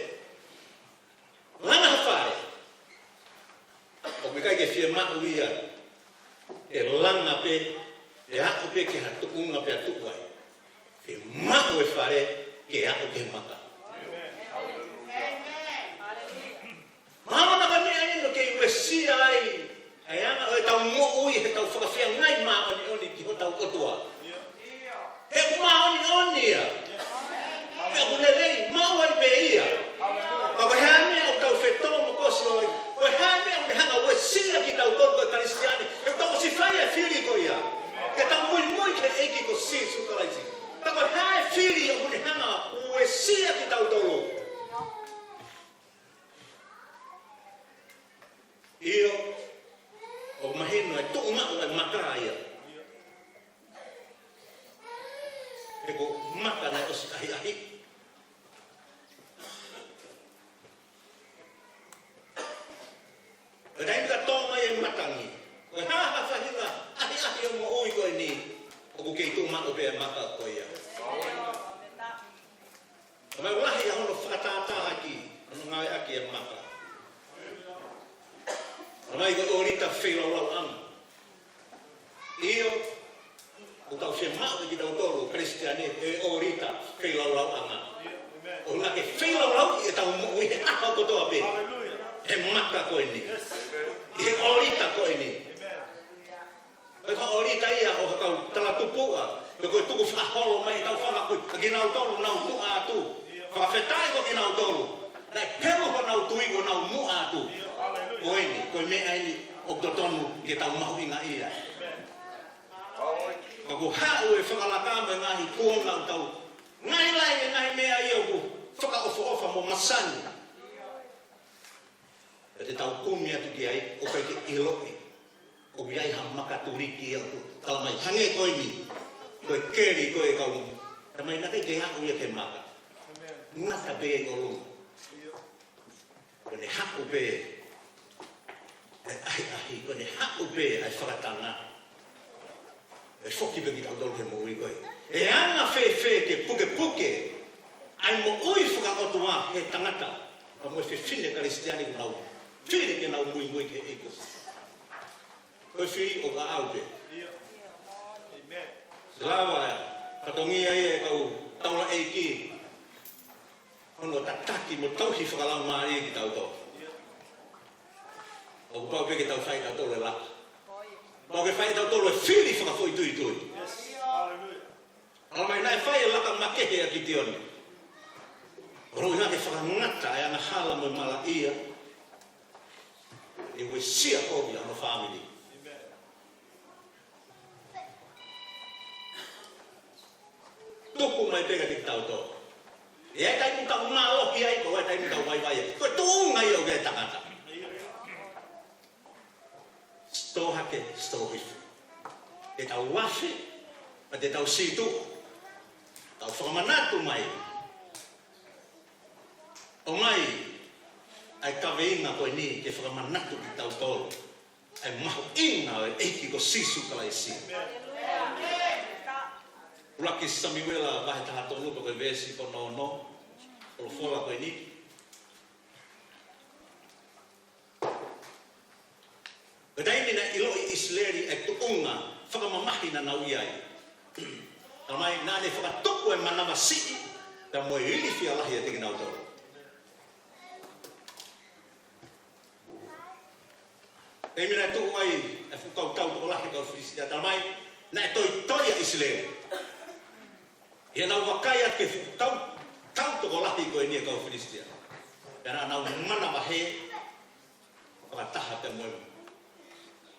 langa ha fale. ʻOku ʻikai ke fiemaʻu ia ke langa pē, ʻe aʻu pē ki ha tuʻunga pea tuʻu ai. Fiemaʻu e fale ke aʻu ki he maka. Mālō na ka meʻa ʻeni ʻoku kei uesia ai ʻa e anga ʻo ʻetau moʻui he tau fakafeangai māʻoniʻoni ki hotau ʻOtua. He ʻoku māʻoniʻoni ia. He ʻoku lelei, maʻu ai pē ia. Ka ko e hā e meʻa ʻoku tau fetōmokosi ai? Ko e hā e meʻa ʻoku ne hanga ʻo uesia kitautolu ko e Kalisitiane? He ʻoku tau ʻosi fai e fili ko ia ke tau muimui ki he ʻEiki ko Sīsū Kalaisi. Ka ko e hā e fili ʻoku ne hanga ʻo uesia kitautolu? ʻIo, ʻoku mahino e tuʻu maʻu e maka ia. He ko e maka naʻe ʻosi ʻahiʻahi. Ko e taimi ka tō mai e matangi, ko e hā ha faʻahinga ʻahiʻahi ʻo e moʻui ko eni, ʻoku kei tuʻu maʻu pē e maka ko ia. Ka ʻoku lahi ʻa hono fakatātāʻaki, hono ngāueʻaki e maka. Ka ʻoku ʻi ai ko e ʻōlita feilaulauʻanga. ʻIo, ʻoku tau fiemaʻu ʻe kitautolu Kalisitiane e ʻōlita feilaulauʻanga. ʻOku lava ke feilaulauʻi ʻetau moʻui he ʻaho kotoa pē he maka ko eni, ʻi he ʻōlita ko eni. Ko e ʻōlita ia ʻo ha kau talatupuʻa, pe ko e tukufakaholo mai ʻetau fanga kui, ʻa kinautolu nau muʻa atu. Fakafetaʻi ko kinautolu naʻe pelu honau tui ʻo nau muʻa atu. Ko eni, ko e meʻa eni ʻoku totonu ke tau mahuʻingaʻia. Ka ʻoku haʻu e fakalaka mo e ngaahi kuonga ʻoku tau ngaahi lahi e ngaahi meʻa ia ʻoku fakaʻofoʻofa mo masani. Pea te tau kumi atu ki ai, ʻoku ʻikai ke ʻiloʻi ʻoku ʻi ai ha maka tuliki ia ʻoku tala mai. Hangē ko eni, ko e keli ko e kau. Tala mai naʻe ʻikai ke aʻu ia ki he maka. Ngata pē ʻi ʻolunga. Ko ʻene haʻu pē e ʻahiʻahi, ko ʻene haʻu pē ʻa e fakatanga. ʻE foki pē kitautolu he moʻui ko ē. ʻE anga fēfē ke pukepuke ʻa e moʻui fakaʻotua he tangata, pea mo e fefine Kalisitiane ʻoku nau fili ke nau muimui ki he ʻEiki? Ko e fili ʻoku ʻaʻau pē. Lava e fatongia ia e kau taulaʻeiki hono tataki mo tauhi fakalaumālie kitautolu. ʻOku pau pē ke tau fai kitautolu e laka. Pau ke fai kitautolu e fili fakafoʻituitui. Tala mai naʻe fai e laka makehe ʻa Kitione. ʻO ʻuhinga ke fakangata e angahala mo e malaʻia, ʻe uesia ʻo ia hono fāmili. Tuku mai pē kiate kitautolu. ʻE ʻi ai e taimi ʻoku tau mālohi ai, ko e taimi ʻoku tau vaivai ai. Ko e tuʻunga ia ʻo e tangata. Sitō hake, sitō hifo. Te tau afe, pea te tau sītuʻa. Tau fakamanatu mai. ʻOmai ʻa e kaveinga ko eni ke fakamanatu kitautolu ʻa e mahuʻinga ʻo e ʻEiki ko Sīsū Kalaisi. ʻUluaki Samiuela vahe taha tolu pea ko e veesi ko hono ono, folofola ko eni. Ko e taimi naʻe ʻiloʻi ʻe ʻIsileli e tuʻunga fakamamahi naʻa nau ʻi ai, tala mai naʻa ne fakatupu e manavasiʻi pea mo e ilifia lahi ʻiate kinautolu. Taimi naʻe tuʻu ai e fuʻu kau tau tokolahi ʻa e kau Filisitia, tala mai naʻe toitoi ʻa ʻIsileli. ʻI heʻenau vakai atu ki he fuʻu kau tau tokolahi ko eni ʻa e kau Filisitia, pea naʻa nau manavahē fakataha pē mo e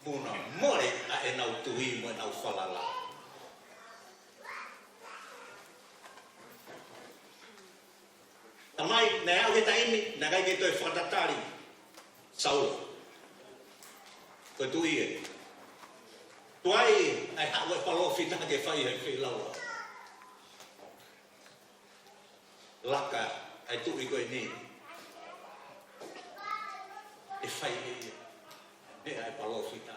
muna mole ʻa ʻenau tui mo ʻenau falala. Tala mai naʻe aʻu he taimi naʻe ʻikai ke toe fakatatali Saula. Ko e tuʻi ē. Tuai ai haʻu e palōfita ke fai e feilaulauʻanga. Laka ʻa e tuʻi ko eni ʻe fai ʻe ia e meʻa ʻa e palōfita.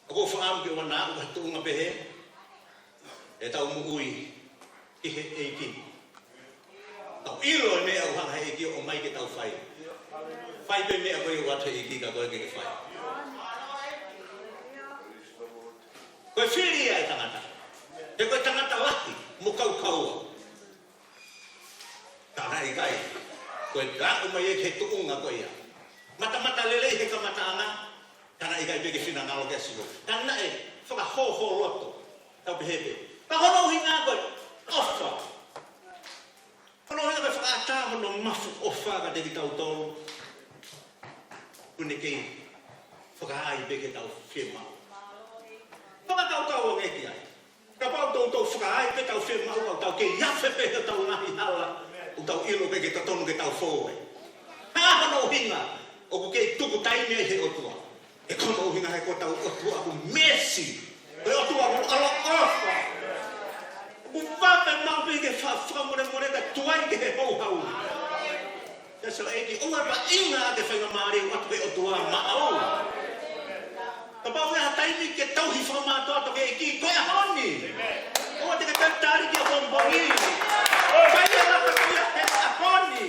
ʻOku ou fakaʻamu ke ʻoua naʻa aʻu ha tuʻunga pehē ʻetau moʻui ʻi he ʻEiki. Tau ʻilo e meʻa ʻoku hanga he ʻEiki ʻo ʻomai ke tau fai. Fai pē meʻa ko ia ʻoku ʻoatu he ʻEiki ka ko e ke ke fai. Ko e fili ia e tangata. He ko e tangata lahi mo kaukaua. Ka naʻe ʻikai. Ko e aʻu mai ia ki he tuʻunga ko ia. Matamata lelei he kamataʻanga, ka naʻe ʻikai pē ke finangalo kia Sihova. Ka naʻe fakahōhōloto. Tau pehē pē. Ka ko hono ʻuhinga ko e ʻofa. Ko hono ʻuhinga ko e fakaʻatā hono mafu ʻofa kiate kitautolu. ʻOku ne kei fakaai pē ke tau fiemaʻu. Fakakaukau ange ki ai. Kapau ʻoku tau fakaai pē ʻetau fiemaʻu, ʻoku tau kei afe pē ʻi hotau ngaahi hala, ʻoku tau ʻilo pē ke totonu ke tau fou ai. Ko hono ʻuhinga, ʻoku kei tuku taimi ai he ʻOtua. He ko hono ʻuhinga he ko hotau ʻOtua ʻoku meesi. Ko e ʻOtua ʻoku ʻaloʻofa. ʻOku vave maʻu pē ke fa-, fakamolemole kae tuai ke he houhau. Pea sio ʻEiki, ʻoua ʻe vaʻinga ʻa e faingamālie ʻoku ʻoatu ʻe he ʻOtua maʻau. Kapau ʻe ha taimi ke tauhi fakamātoato ki he ʻEiki, ko e ʻaho ni. ʻOua te ke talitali ki he pongipongi. Fai e laka ko ia he ʻaho ni.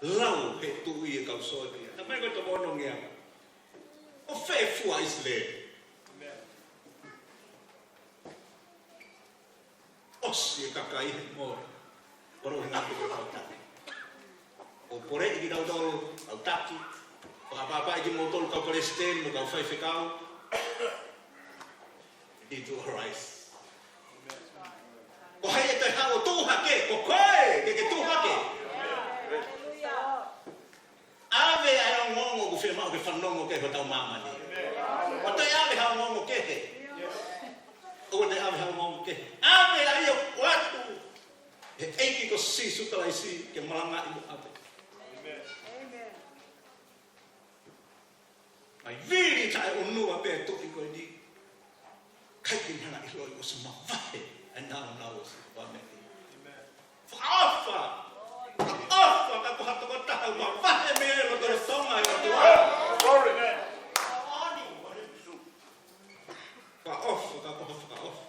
Lau he tuʻi e kau sōtia. Talamai ko e toko ono ngeau. ʻO fē fua ʻIsileli. ʻOsi e kakai he mole. Ko hono ʻuhinga ko e kau taki. ʻOku poleʻi kitautolu, kau taki. Fakapapauʻi kimoutolu kau palesiteni, mo kau faifekau. Need to arise. Ko hai ʻe toe haʻu ʻo tuʻu hake, ko koe, ke ke tuʻu hake. ʻAve ʻa e ongoongo ʻoku fiemaʻu ke fanongo ki ai hotau māmani. ʻOua toe ʻave ha ongoongo kehe. ʻOua toe ʻave ha ongoongo kehe. ʻAve ʻa ia ʻo ʻoatu ʻe he ʻEiki ko Sīsū Kalaisi ke malangaʻi mo ʻave. ʻAi vili taʻeʻunua pē tuʻi ko eni. ʻIkai ke ne hanga ʻiloʻi ʻosi mavahe ʻa e nāunau ʻosi ʻo e meʻa. Fakaʻofa. Fakaʻofa ka ko ha tokotaha ʻoku mavahe mei he lotolotonga ʻo e ʻOtua. Glory. Fakaʻofa ka ko ha fakaʻofa.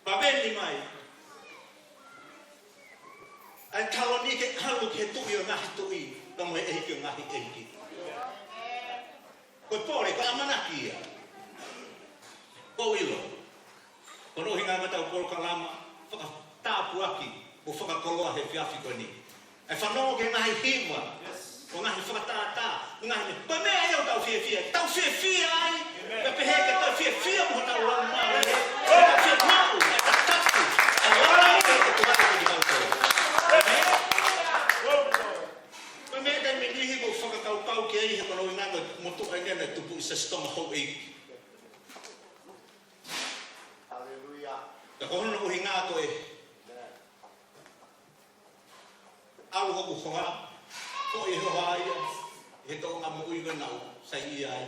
Pea veni mai ʻa e taloni ke ʻalu ki he Tuʻi ʻo e ngaahi tuʻi, pea mo e ʻEiki ʻo e ngaahi ʻeiki. Ko e pole, ko e ʻamanaki ia. Ko e ʻilo. Ko hono ʻuhinga ko ʻetau polokalama fakatāpuaki mo fakakoloa he efiafi ko eni. ʻE fanongo ki he ngaahi hiva, ʻo e ngaahi fakatātā, ʻo e ngaahi meʻa. Ko e meʻa ia ʻoku tau fiefia, tau fiefia ai, pea pehē ke tau fiefia mo hotau laumālie, ke tau fiemaʻu, ʻe tataki, ʻe lava ke tau ʻoatu kitautolu. ʻĒmeni. Ko e meʻa taimi niʻihi ʻoku ou fakakaukau ki ai he ko hono ʻuhinga ko e motuʻa eni naʻe tupu ʻi Siasi Tonga houʻeiki. Haleluia. Ka ko hono ʻuhinga ko e ʻalu hoku hoa, ko e hoa ia, he toʻonga moʻui ko ē naʻá ku saiʻia ai.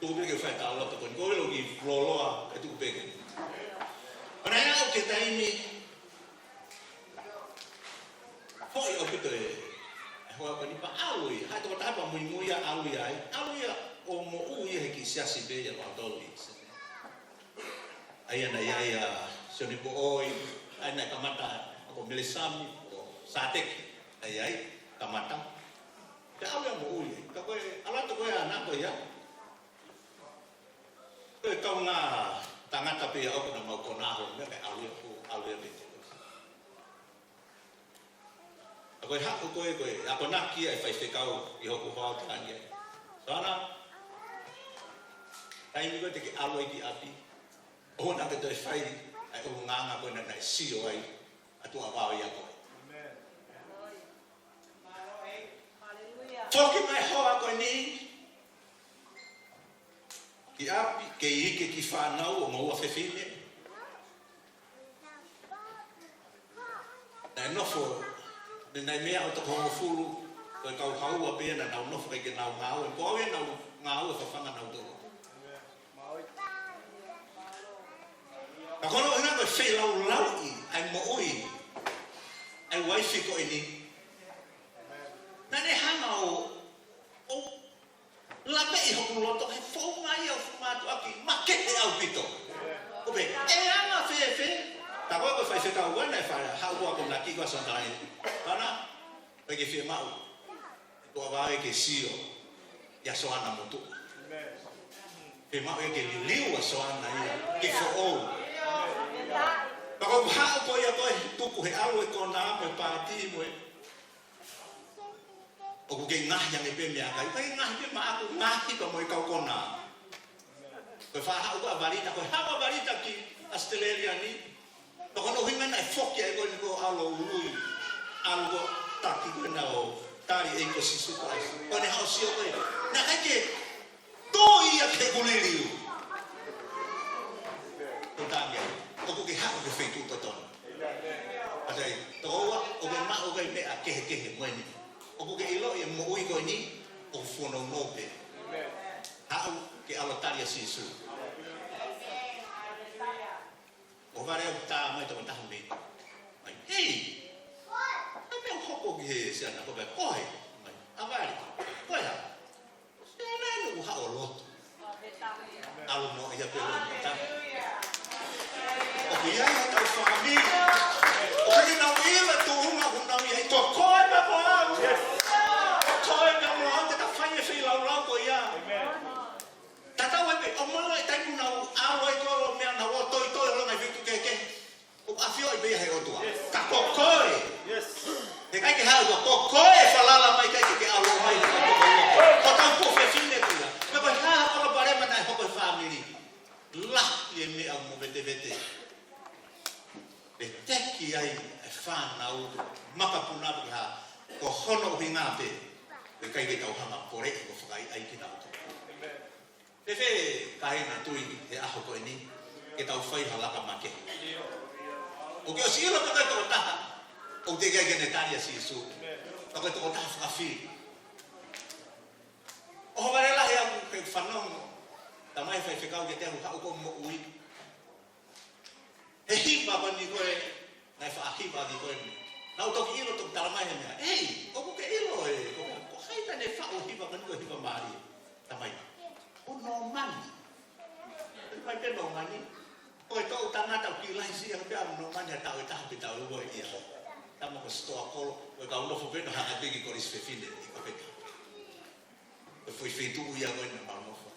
Tuku pē ke fai e talaloto ko eni, ko e ʻilo ki loloa, ʻe tuku pē ke. Pea naʻe aʻu ki he taimi, foʻi ʻaupito e, e hoa ko eni pea ʻalu ia, haʻu e tokotaha pea muimui ia ʻalu ia ai, ʻalu ia ʻo moʻui ia he kiʻi siasi pē ia ʻa kinautolu ʻi Sene. ʻA ia naʻe ʻi ai ʻa Sione Poʻoi, ʻa ia naʻe kamata, ʻa ko Melesami, ko Sāteki, naʻe ʻi ai, kamata. Pea ʻalu ia moʻui, ka ko e ʻalu atu ko ē ʻa e ʻaho ko ia. Ko e kaungā tangata pē ia ʻoku na mau konā ho, meʻa ke ʻalu ia ʻo ʻalu ia pē. Ka ko e haʻu ko ē, ko e akonaki ʻa e faifekau ʻi hoku hoa ʻo tala ange. Soana, taimi ko ē te ke ʻalu ai ki ʻapi, ʻoua naʻá ke toe fai ʻa e ʻulungaanga ko ē naʻe sio ai ʻa e tuʻa vao ia ko ē. Foki mai hoa ko eni ki ʻapi, kei ʻi ai e kiʻi fānau ʻo ngoua fefine. Naʻe nofo, naʻe, naʻe meʻa ʻo toko hongofulu, ko e kau haua pē ia naʻa nau nofo ʻikai ke nau ngāue, ko au ia naʻá ku ngāue fafanga nautolu. Ka ko hono ʻuhinga ko e feilaulauʻi ʻa e moʻui ʻa e uaifi ko eni. Naʻá ne hanga ʻo, ʻo laveʻi hoku loto he founga ia ʻo e fuʻu mātuʻaki makehe ʻaupito. ʻO pehē, ʻe anga fēfē? Ka ko e ko e faifekau ʻa ena ʻe fai, haʻu ko ē ʻo akonaki ko ē ʻa Soana ē. Pana, ʻikai ke fiemaʻu. Ko e vave ke sio ʻia Soana motuʻa. Pea maʻu ia ke liliu ʻa Soana ia, ke foʻou. Pea ko e haʻu ko ia ko e tuku he ʻalu e kona mo e pātī mo e. ʻOku ke ngaohi ange pē meʻakai, ʻikai ngaohi pē maʻaku, ngaohi pē mo e kau kona. Ko e faʻa haʻu ko ē ʻa Valita, ko e haʻu ʻa Valita ki ʻAositelēlia ni. Pea ko hono ʻuhinga naʻe foki ai ko eni ko e ʻalu ului, ʻalu ko e taki ko ena ʻo tali ʻEiki ko Sīsū Kalaisi. Ko ʻene haʻu ʻo sio ko ē. Naʻe ʻikai ke tō ia ke ku liliu. Ko e tangi ai. ʻOku ke haʻu ki he feituʻu totonu. Pea sai, tokoua, ʻoku ke maʻu ko ē meʻa kehekehe mo eni. ʻOku ke ʻiloʻi e moʻui ko eni, ʻoku fuonounou pē. Haʻu ke ʻalu ʻo tali ʻa Sīsū. ʻO vale au tā mai tō taha mei. Mai, hei! Ai meʻa hoko ki he siana ko ē, ko hai? Mai, ʻa Vale. Ko e hā? Siana ʻoku haʻu ʻo lotu. ʻAlu noa ia pē lotu. ʻOku ʻi ai hotau fāmili. ʻOku ʻikai ke nau ʻilo e tuʻunga ʻoku nau ʻi ai. Ko koe pē mo au. Ko koe pē mo au te ta fai e feilaulau ko ia. Tatau ai pē, ʻo maʻu e taimi ʻoku nau ʻalu ai ko ē ʻo meʻa nau ō toitoi ʻo langa e feituʻu kehekehe. ʻOku ʻafioʻi pē ia he ʻOtua. Ka ko koe. He ʻikai ke haʻu ko koe e falala mai ʻikai ke ke ʻalu mai he ʻOtua. Ko hotau tuofefine ko ia. Pea ko e hā ha palopalema naʻe hoko he fāmili. Lahi e meʻa ʻoku mo vetevete. Pea teki ai e fānau makapuna pe ko e hā. Ko hono ʻuhinga pē. Pea ʻikai ke tau hanga ʻo poleʻi ko e fakaʻaiʻai kinautolu. Fēfē kāinga tui he ʻaho ko eni, ke tau fai ha laka makehe. ʻOku ke ʻosi ʻilo pē ko e tokotaha, ʻoku teʻeki ai ke ne tali ʻa Sīsū. Pea ko e tokotaha fakafili. ʻOhovale lahi au he fanongo, tamai faifekau ke te ahu haʻu ko moʻui. He hiva ko eni ko ē, naʻe faʻa hiva ʻaki ko eni. Naʻá ku toki ʻilo toki tala mai he meʻa. Ei, ʻoku ke ʻilo ē, ko, ko hai naʻá ne faʻu hiva ko eni ko e hiva mālie. Tamai. Ko Nōmani. Ko e mai pē Nōmani. Ko e toʻu tangata ʻoku kiʻi lahi siʻi ange pē ʻa Nōmani ha taʻu ʻe taha pe taʻu ʻe ua ia. Tama ko Sitoa Kolo, ko e kau nofo pē ʻo hanga pē ki Kolisi Fefine ʻi Kapeka. Ko e foʻi feituʻu ia ko ē naʻa mau nofo.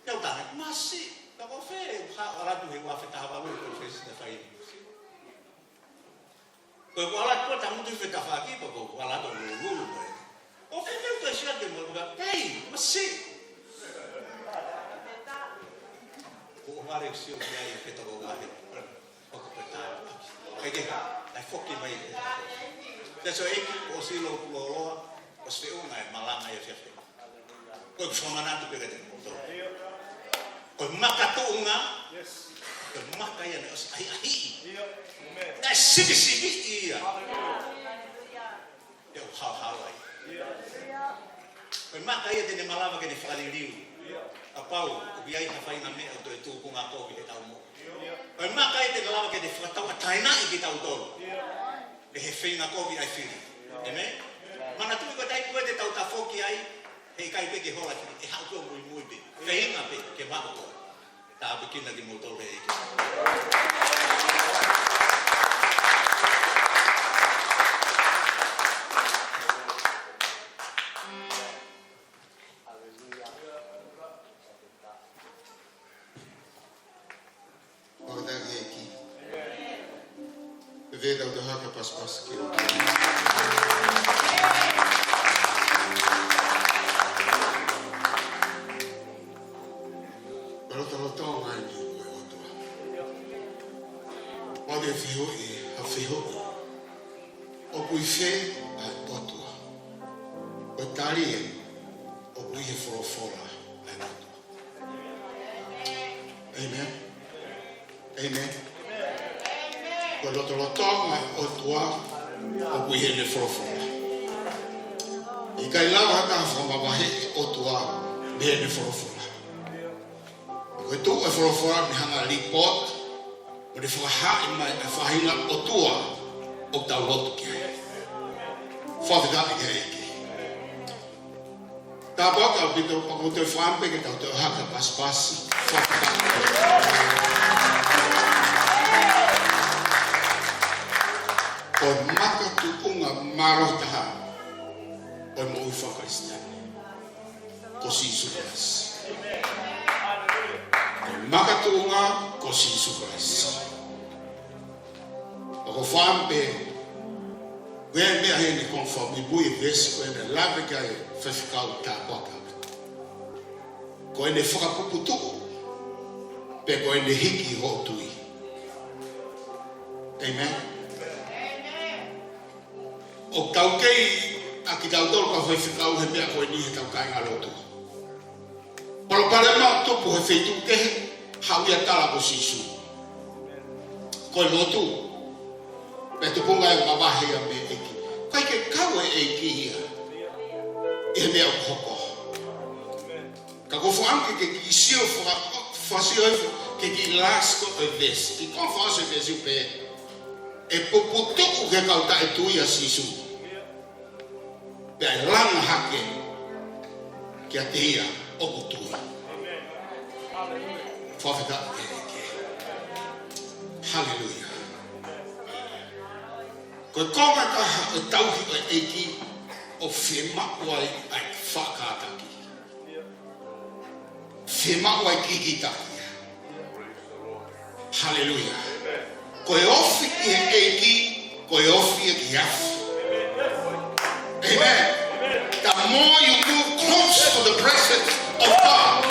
Pea u tala, masiʻi, ka ko fē, ka ʻalu atu he ua afe taha valu, ko e fesi na fai. Ko e ʻalu atu ko e tangutu he tafaʻaki, pea ko e ʻalu atu lulu, lulu, ko e. Ko fē, fē, ko e sia ke mo, ka, hei, masiʻi. Ko e vale sio ki ai ke toko vahe. ʻOku pē taha. ʻIkai ke, ʻai foki mai. Te so eki, ʻosi lōloa, ʻosi feʻunga e malanga ia fiafia. Ko e fakamanatu pē kiate kimoutolu. Ko e makatuʻunga, ko e maka ia naʻe ʻosi ʻahiʻahiʻi. Naʻe sivisiviʻi ia. Pea u haohaoa ai. Ko e maka ia te ne malava ke ne fakaliliu. Kapau ʻoku ʻi ai ha faʻahinga meʻa ʻoku toe tukunga kovi he taumuʻa. Ko e maka ia te ne lava ke ne fakatauʻatāinaʻi kitautolu. Mei he feinga kovi ʻa e fili. ʻĒmeni? Manatuʻi ko e taimi ko ē te tau tafoki ai, heʻikai pē ke hola ki, ʻe haʻu pē ʻo muimui pē. Feinga pē, ke maʻu koe. Tāpuekina kimoutolu ʻe he ʻEiki. Fakataki ʻEiki. Pea tau toe hanga ʻo pasipasi ki. Pea lotolotonga eni ko e ʻOtua. ʻOku ou fehuʻi ha fehuʻi. ʻOku ʻi fē ʻa e ʻOtua? Ko e tali ē, ʻoku ʻi he folofola ʻa e ʻOtua. ʻĒmeni. ʻĒmeni. Ko e lotolotonga ʻo e ʻOtua ʻoku ʻi heʻene folofola. ʻIkai lava ha taha ʻo fakamavaheʻi e ʻOtua mei heʻene folofola. Ko e tuʻu e folofola ʻo ne hanga ʻo lipooti, ʻo ne fakahaaʻi mai e faʻahinga ʻOtua ʻoku tau lotu ki ai. Fakafetaʻi ki he ʻEiki. Tāpuaki ʻaupito, pea ʻoku ou toe fakaʻamu pē ke tau toe hanga ʻo pasipasi. Fakafetaʻi. Ko e makatuʻunga mālohi taha ʻo e moʻui faka-Kalisitiane ko Sīsū Kalaisi. Tuʻunga ko Sīsū Kalaisi. ʻOku ou fakaʻamu pē, ko e meʻa ʻeni ko e fakamuimui e veesi ko eni naʻe lave ki ai e faifekau tāpuaki. Ko ʻene fakapuputuʻu, pe ko ʻene hiki hoʻo tui. ʻĒmeni. ʻOku tau kei ʻa kitautolu kau faifekau he meʻa ko eni heʻetau kāingalotu. Palopalema tupu he feituʻu kehe, haʻu ia tala ko Sīsū. Ko e lotu, pea tupu ngai ʻo mavahe ia mei he ʻEiki. ʻIkai ke kau e ʻEiki ia ʻi he meʻa ʻoku hoko. Ka ʻoku ou fakaʻamu ke ke kiʻi sio faka-, fakasio ai ke kiʻi last ko e veesi. Kiʻi konga fakaʻosi e veesi ʻoku pehē, ʻe puputuʻu ki he kau taʻetui ʻa Sīsū, pea ʻe langa hake kiate ia ʻoku tui. Fakafetaʻi ki he ʻEiki. Haleluia. Ko e konga ʻe taha ʻo e tauhi ʻo e ʻEiki ʻoku fiemaʻu ai ʻa e faʻa kātaki. Fiemaʻu ai kikitaki. Haleluia. Ko e ofi ki he ʻEiki, ko e ofi ia ki he afi. Amen. The more you move close to the presence of God,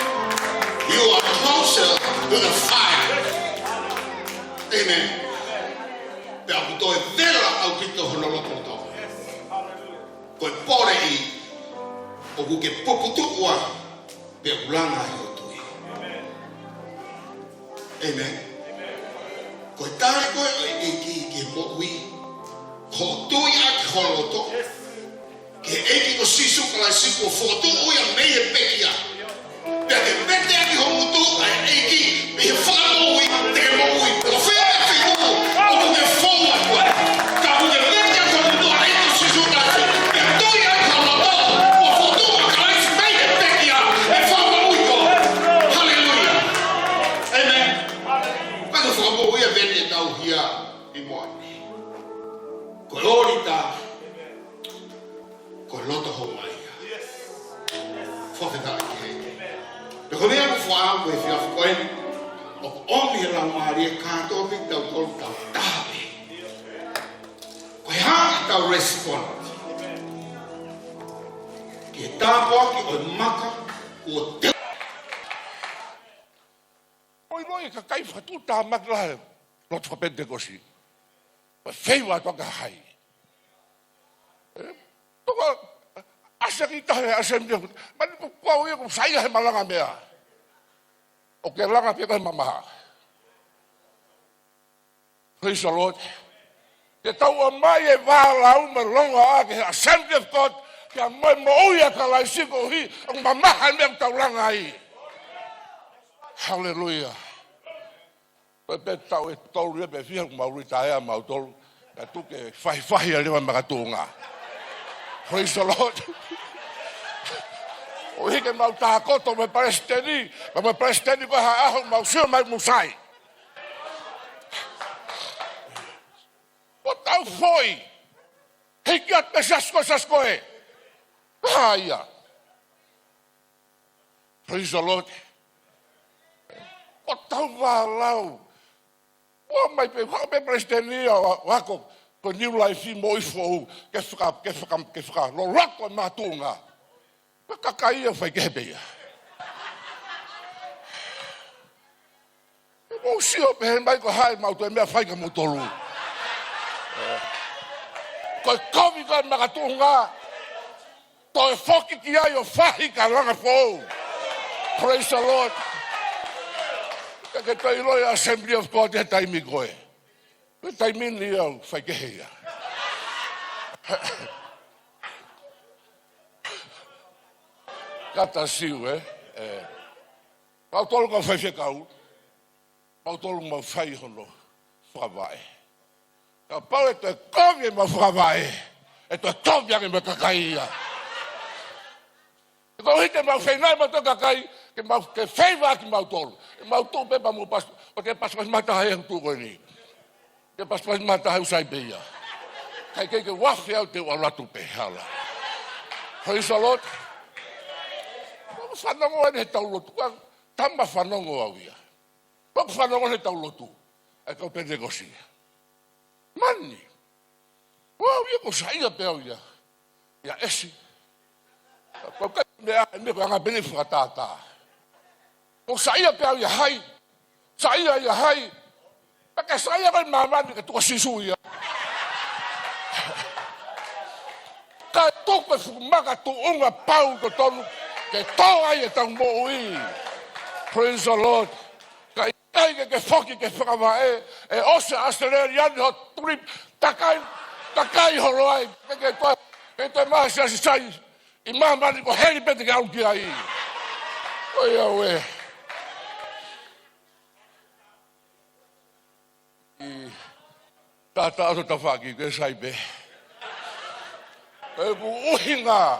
you are closer to the fire. Amen. Pea ʻoku toe vela ʻaupito hono loto. Ko e poleʻi, ʻoku ke puputuʻu ai, pea ʻoku langa ai hoʻo tui. ʻĒmeni. Ko e tali ko ē ʻa e ʻEiki ki he moʻui, ko hoʻo tui ʻaki ho loto ki he ʻEiki ko Sīsū Kalaisi kuo fokotuʻu ia mei he pekia. Pea ke vete ʻaki ho ngutu ʻa e ʻEiki ʻi he fakamoʻui, te ke moʻui. Ko fē pē feituʻu ʻoku ke fou atu ai, ka ʻoku ke vete ʻaki ho ngutu ʻa e ʻEiki ko Sīsū Kalaisi, pea tui ʻaki ho loto, kuo fokotuʻu ʻa Kalaisi mei he pekia, ʻe fakamoʻui koe. Haleluia. ʻĒmeni. Ko e fakamoʻui ʻa e vete ʻoku tau hia ʻi muʻa ni. Ko e ʻolita, ko e loto houngaʻia. Fakafetaʻi ki he ʻEiki. Pea ko e meʻa ʻoku ou fakaʻamu he efiafi ko eni, ʻoku ʻomi he Laumālie kātoa pē kitautolu tau taha pē. Ko e hā ʻetau respond ki he tāpuaki ʻo e maka kuo te Oi, ʻoi, kakai fakatuʻutāmaki lahi lotu faka-Penitekosi. Ko e feiva atu ʻa e kakai. ʻE, toko, ʻasi ki tahi, ʻasi ki tahi. Mani ko kua ui ko sai he malanga meʻa. ʻOku ke langa pē ko e mamaha. Praise the Lord. Ke tau ʻomai e vālau mo e longoaʻa ki he Assembly of God, ke ʻomai moʻui ʻa Kalaisi koeʻuhi ʻoku mamaha e meʻa ʻoku tau langa ai. Haleluia. Ko e pē taʻu ʻe tolu ia pē fiha kuo mau retire mautolu. Ka tuku ke fahifahi ʻa e leva makatuʻunga. Praise the Lord. ʻOku ʻikai ke mau tākoto mo e palesiteni, ka mo e palesiteni ko e hā ʻaho mau sio mai mo sai. Ko ʻetau foʻi. Hiki atu pē siasi ko e siasi ko ē. Ko e hā ia. Praise the Lord. Ko ʻetau vālau. ʻOmai pē, hoko pē palesiteni ia ʻo, ʻo ako ko e New Life mo e foʻou, ke faka-, ke faka-, ke fakaloloto e makatuʻunga. Ko e kakai ia ʻoku faikehe pē ia. Mou sio pē he mai ko hai mau toe meʻa fai kia moutolu. Ko e kovi ko e makatuʻunga. Toe foki ki ai ʻo fahi ka langa foʻou. Praise the Lord. Ke ke toe ʻilo e Assembly of God he taimi ko ē. Ko e taimi ni ia ʻoku faikehe ia. Kata siu, ē? ʻE. Mautolu kau faifekau. Mautolu mau fai hono fakavaʻe. Kapau ʻe toe kovi ʻemau fakavaʻe, ʻe toe kovi ange mo e kakai ia. Ko e hā te mau feinga mo e kakai, ke mau ke feiva ʻaki mautolu. Ke mau tuʻu pē pea mau pas-, ʻo te pasipasi mata he tuʻu ko eni. Te pasipasi mata he ʻoku sai pē ia. Kae kei ke uafe au te u ʻalu atu pē hala. Praise the Lord. Fanongo eni he tau lotu ka, tama fanongo au ia. Pea ʻoku fanongo he tau lotu ʻa e kau Penitekosi. Mani. Wow, ia ʻoku ou saiʻia pē au ia. Ia esi. Ko e kai meʻa, meʻa ko e anga pē eni fakatātā. ʻOku ou saiʻia pē au ia hai. Saiʻia ia hai. Pea ke saiʻia koe ʻi māmani ka tuku ʻa Sīsū ia. Kae tuku e fuʻu makatuʻunga pau totonu ke tō ai ʻetau moʻui. Praise the Lord. Kae ʻikai ke ke foki ke fakavaʻe, ʻe ʻosi ʻa ʻAositelēlia ni ho trip, takai, takai holo ai, ke ke toe, ke toe maʻu ha siasi sai ʻi māmani ko heli pē te ke ʻalu ki ai. ʻOiauē. ʻI Tata ʻoto tafaʻaki, ke sai pē. Ko e ʻuhinga,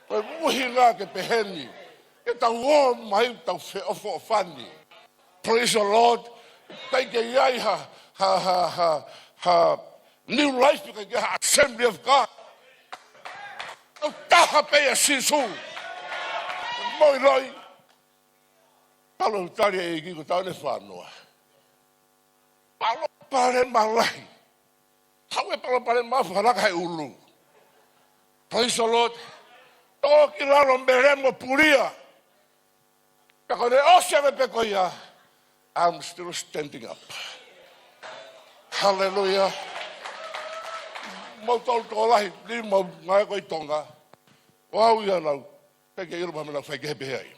ko e ʻuhinga ke pehē ni. Ke tau ō mai, tau feʻofoʻofani. Praise the Lord. ʻIkai ke ʻi ai ha, ha, ha, ha, ha New Life, ʻikai ke ʻi ai ha Assembly of God. Tau taha pē ʻia Sīsū. Mo ʻiloʻi. Palo tali e ʻEiki ko e taʻu ʻe fāngofulu. Palopalema lahi. Haʻu e palopalema fakalaka he ʻulu. Praise the Lord. Tō ki lalo melemo pulia. Pea ko ʻene ʻosi ʻa e meʻa pē ko ia. I'm still standing up. Hallelujah. Mau tau tokolahi, ni mau ngāue ko ē ʻi Tonga. ʻOku ou ʻi ai au. ʻIkai ke ʻilo ha meʻa naʻa ku fai ke pehē ai.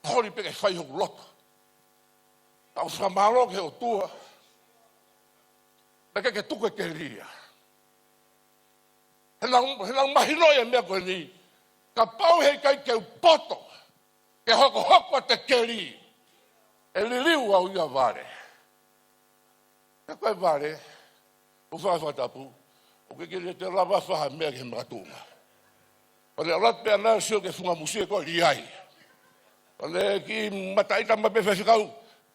Holi pē ke fai hoku loto. Ka ʻoku ou fakamālō ki he ʻOtua. Naʻe ʻikai ke tuku e keli ia. He naʻa ku, he naʻa ku mahinoʻi e meʻa ko eni. Kapau heʻikai ke u poto ke hokohoko atu e keli, ʻe liliu au ia vale. He ko e vale, ʻoku fai fakatapu, ʻoku ʻikai ke toe lava fai ha meʻa ki he makatuʻunga. Ko ʻene ʻalu atu pē ʻana ʻo sio ki he funga musie ko ē ʻi ai. Ko ʻene kiʻi mataʻi tama pē faifekau,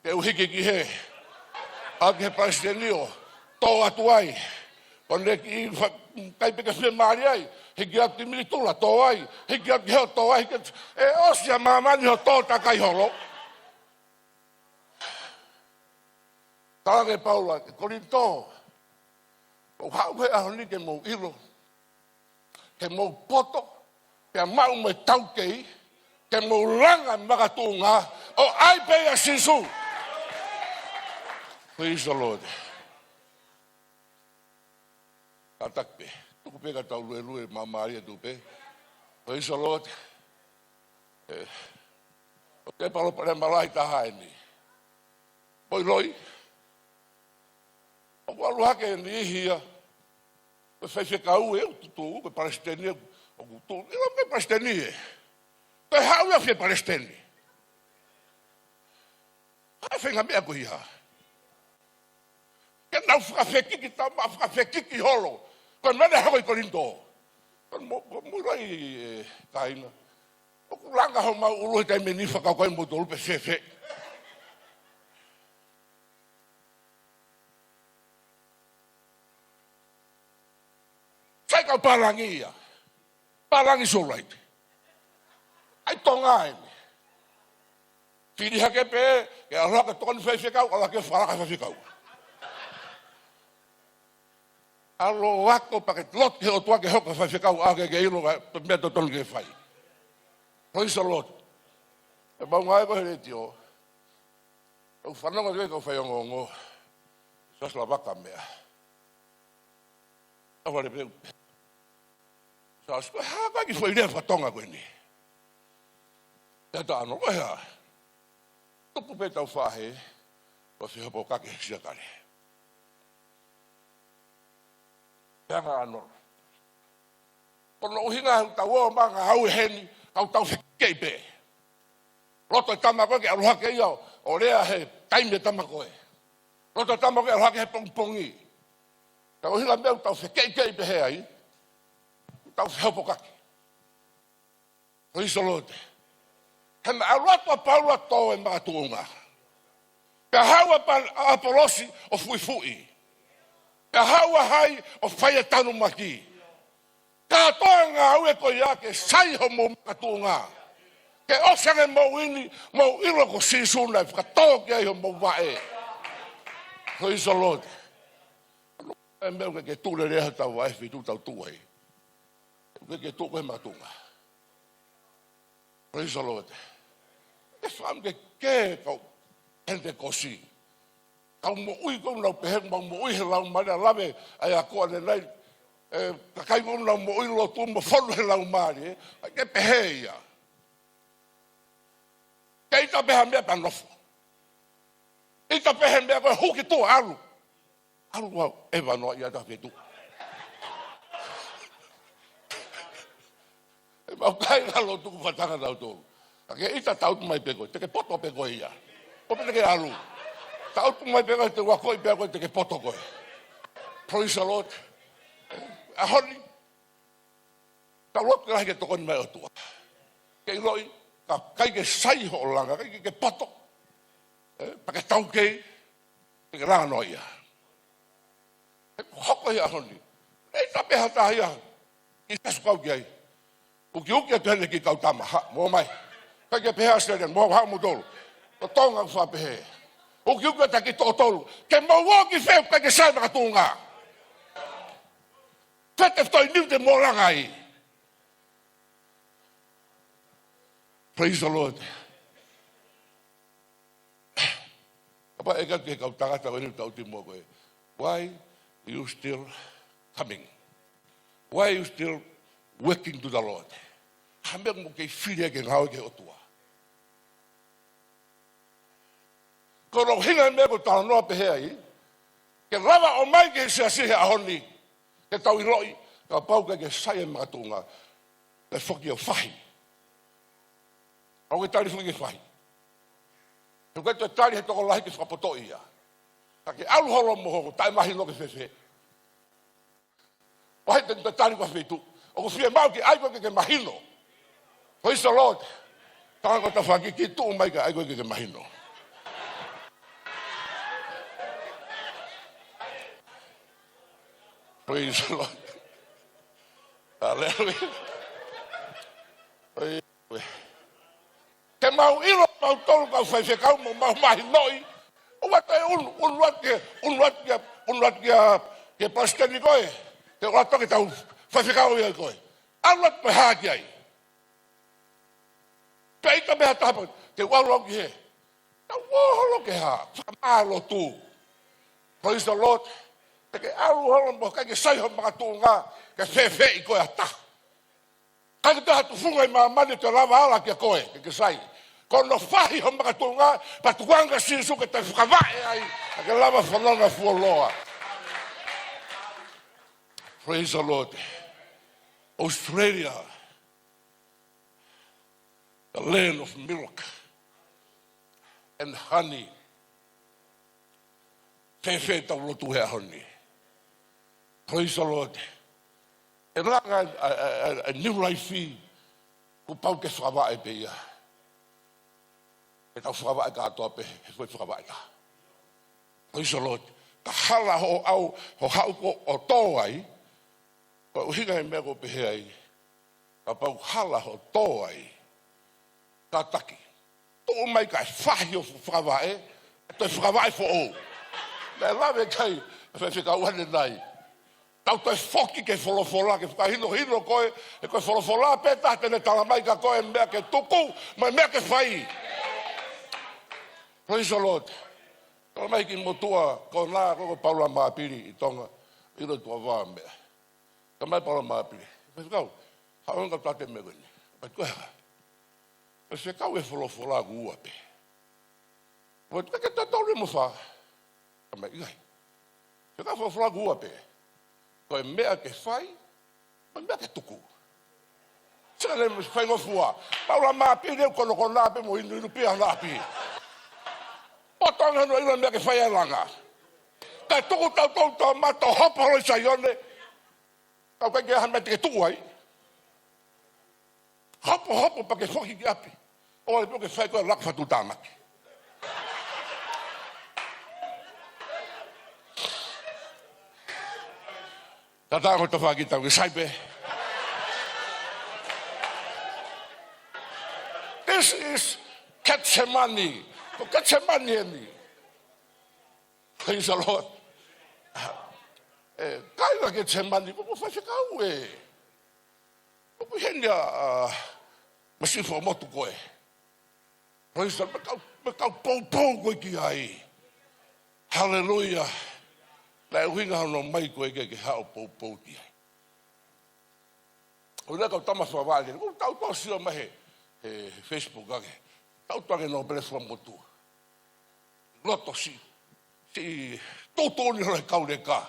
te u hiki ki hē. ʻAlu ki he palesiteni ʻo tō atu ai. Ko ʻene kiʻi fa-, kai pē ke fiemālie ai, hiki atu ki Militula, tō ai. Hiki atu ki hē, tō ai, hiki atu. ʻE ʻosi ʻa māmani hoʻo tō takai holo. Tala ange ʻe Paula ki he Kolinitō, ʻoku ou haʻu he ʻaho ni ke mou ʻilo, ke mou poto, pea maʻu mo e taukei, ke mou langa makatuʻunga, ʻo ʻai pē ʻia Sīsū. Praise the Lord. Kātaki pē. Tuku pē ka tau luelue māmālie atu pē. Praise the Lord. ʻE, ʻoku ʻi ai e palopalema lahi taha eni. Mo ʻiloʻi. ʻOku ʻalu hake e niʻihi ia. Ko e faifekau ʻe tuʻu, ko e palesiteni ʻoku tuʻu. ʻIlo ko e palesiteni ē. Ko e haʻu ia fie palesiteni. ʻA e faʻahinga meʻa ko ia. Ke nau fakafekiki, tau maʻu fakafekiki holo. Ko e meʻa naʻe hoko ʻi Kolinitō. Ko mo, ko mo rai e kāinga. ʻOku langa homau ʻulu he taimi ni fakakaukau mo tolu pē sese. Sai kau pālangi ia. Pālangi solaiti. ʻAi Tonga eni. Fili hake pē, ke ʻalu hake tokoni faifekau, ʻalu hake fakalaka faifekau. ʻAlu ako pea ke lotu ki he ʻOtua ke hoko faifekau, ʻa ke ke ʻilo, ka, meʻa totonu ke fai. Praise the Lord. ʻOku mau ngāue ko ē he letiō. ʻOku fanongo ki he kau faiongoongo. Saslavaka meʻa. ʻA vale pē. Sa, ko e hā ko e kiʻi foʻi lea faka-Tonga ko eni? Tata ano, ko e hā? Tupu pē tau fahe, ko e fehopokaki he siakale. Pea ngā ano. Ko hono ʻuhinga ʻoku tau ō mai ngāue heni, ʻoku tau fekeʻi pē. Loto e tama ko ē ke ʻalu hake ia ʻo lea he taimi e tama ko ē. Loto e tama ko ē ʻalu hake he pongipongi. Ka ko e ʻuhinga meʻa ʻoku tau fekeʻikeʻi pehē ai, ʻoku tau fehopokaki. Praise the Lord. He naʻe ʻalu atu ʻa Paula ʻo tō e makatuʻunga. Pea haʻu ʻa Pa-, ʻa ʻApolosi ʻo fuʻifuʻi. Pea haʻu ʻa hai ʻo fai e tanumaki. Kātoa e ngāue ko ia ke sai homou makatuʻunga. Ke ʻosi ange moʻui ni, mou ʻilo ko Sīsū naʻe fakatō ki ai homou vaʻe. Praise the Lord. ʻE meʻa ke, ke tuʻu lelei ai hotau vaʻe, feituʻu ʻoku tau tuʻu ai. Ke, ke tuʻu ko ē he makatuʻunga. Praise the Lord. ʻE fam ke, ke kau Pentecost. Kau moʻui ko ē ʻoku nau pehē, mau moʻui he Laumālie, ʻa e lave ʻa e ako ʻanenai. ʻE, kakai ko ē ʻoku nau moʻui lotu mo fonu he Laumālie, ʻe, ʻikai ke pehē ia. Ke ʻita pē ha meʻa pea nofo. ʻIta pē ha meʻa ko ē, hū ki tuʻa, ʻalu. ʻAlu ʻo ʻeva noa ia ta fetuʻu. ʻE mau kai ngalo tuku fatanga tau tolu. Ka ke ʻita, tangutu mai pē koe, te ke poto pē koe ia. ʻO pē te ke ʻalu. Tangutu mai pē koe, te u akoʻi pē koe, te ke poto koe. Praise the Lord. ʻAho ni, tau lotu ke lahi ke tokoni mai ʻOtua. Ke ʻiloʻi, ka ʻikai ke sai hoʻo langa, ʻikai ke, ke poto. ʻE, pea ke taukei, ke ke langa noa ia. ʻE, hoko ia ʻaho ni. ʻE, ʻita pē ha taha ia. ʻI tasu kau ki ai. Ukiuki atu heni ki he kau tama, ha, mou ō mai. ʻIkai ke pehē ʻAositelēlia, mou haʻu moutolu. Ko Tonga ʻoku faʻa pehē. Ukiuki atu ki he toko tolu. Ke mou ō ki fē ʻoku ʻikai ke sai makatuʻunga. Fē te fetoi niu te mou langa ai. Praise the Lord. Kapau ʻe kau ki he kau tangata ko eni ʻoku tau ʻi muʻa ko ē. Why you still coming? Why you still working to the Lord? Ha meʻa ʻoku mou kei fili ai ke ngāue ki he ʻOtua? Ko hono ʻuhinga e meʻa ʻoku talanoa pehē ai, ke lava ʻo mai ki he siasi he ʻaho ni, ke tau ʻiloʻi, kapau ʻoku ʻikai ke sai e makatuʻunga, ke foki ʻo fahi. ʻOku ke tali foki ke fahi. He ʻoku ke tali he tokolahi ke fakapotoʻi ia. Ka ke ʻalu holo mo hoʻo taʻemahino ke fēfē. ʻOku ʻikai te u tali koe ha feituʻu. ʻOku fiemaʻu ke ʻai koe ke ke mahino. Praise the Lord. Tangata ko e tafaʻaki, kiʻi tuʻu mai kae ʻai koe ke ke mahino. Praise the Lord. Hallelujah. Praise the Lord. Ke mau ʻilo mautolu kau faifekau mo mau mahinoʻi. ʻOua te unu, unu atu ke, unu atu ke, unu atu ke, ke palesiteni koe. Ke ʻoua toki tau faifekau ia koe. ʻAlu atu pē hā ki ai. Pea ʻita pē ha taha pē, te u ʻalu au ki hē. Tau ō holo ke hā, fakamālotu. Praise the Lord. Te ke ʻalu holo mo ʻikai ke sai ho makatuʻunga, ke fēfeʻi koe ʻe ha taha. ʻIkai ke toe ha tufunga ʻi māmani te lava ala kia koe, ke ke sai. Ko hono fahi ho makatuʻunga, pea tukuange kia Sīsū ke toe fakavaʻe ai, ka ke lava fononga fuoloa. Praise the Lord. Australia, the land of milk and honey. Fēfē ʻetau lotu he ʻaho ni? Praise the Lord. ʻE langa ʻa, ʻa, ʻa, ʻa e new life, kuo pau ke fakavaʻe pē ia. ʻEtau fakavaʻe kātoa pē, he foʻi fakavaʻe ka. Praise the Lord. Ka hala hoʻo ʻau, hoʻo haʻu ko ē ʻo tō ai, ko e ʻuhinga e meʻa ʻoku pehē ai. Kapau hala hoʻo tō ai, kātaki. Tuʻu mai kae fahi ho fakavaʻe, ʻe toe fakavaʻe foʻou. Naʻe lave ki ai e faifekau ʻanenai. Tau toe foki ki he folofola, ke fakahinohino koe, he ko e folofola pē taha te ne tala mai kia koe e meʻa ke tuku, mo e meʻa ke fai. Praise the Lord. Tala mai ki he motuʻa, ko ena, ko, ko Paula Mapili ʻi Tonga, ʻilo tuʻa vā meʻa. Tala mai Paula Mapili. Faifekau, haʻu ange kau tate meʻa ko eni. Pea ko e hā? Faifekau, e folofola ʻoku ua pē. Pea ko e ke tatau ni mo fā. Tala mai ʻikai. Faifekau, folofola ʻoku ua pē. Ko e meʻa ke fai, mo e meʻa ke tuku. Sika le mo faingofua. Paula Mapili ʻoku konokona pē mo inu, inu pē ʻa e ʻapi. ʻO tau ngano ʻilo e meʻa ke fai ʻa e langa. Kae tuku tautolu tau mata ʻo hopo holo ʻi Saione. Ka ʻoku ʻikai ke ʻi ai ha meʻa te ke tuʻu ai. Hopo, hopo pea ke foki ki ʻapi. ʻOua ʻe pehē ke fai koe ʻa e laka fakatuʻutāmaki. Tata ko e tafaʻaki, tau ke sai pē. Te This is Gethsemane. Ko Gethsemane eni. Praise the Lord. ʻE, kai la Gethsemane, ko, ko faifekau ē. Ko, ko heni ʻa, ʻa, masiʻi fuamotu ko ē. Praise the Lord. Mei he kau, mei he kau poupou ko ē ki ai. Hallelujah. Naʻe ʻuhinga hono ʻomai ko ē ke, ke haʻu ʻo poupou ki ai. ʻOku ʻi ai e kau tama fakavaʻe, ʻoku tau tō sio mai he, he Facebook ake. Tau tō ake nō pele fuamotu. Loto siʻi, siʻi tuʻutuʻuni holo he kau leka.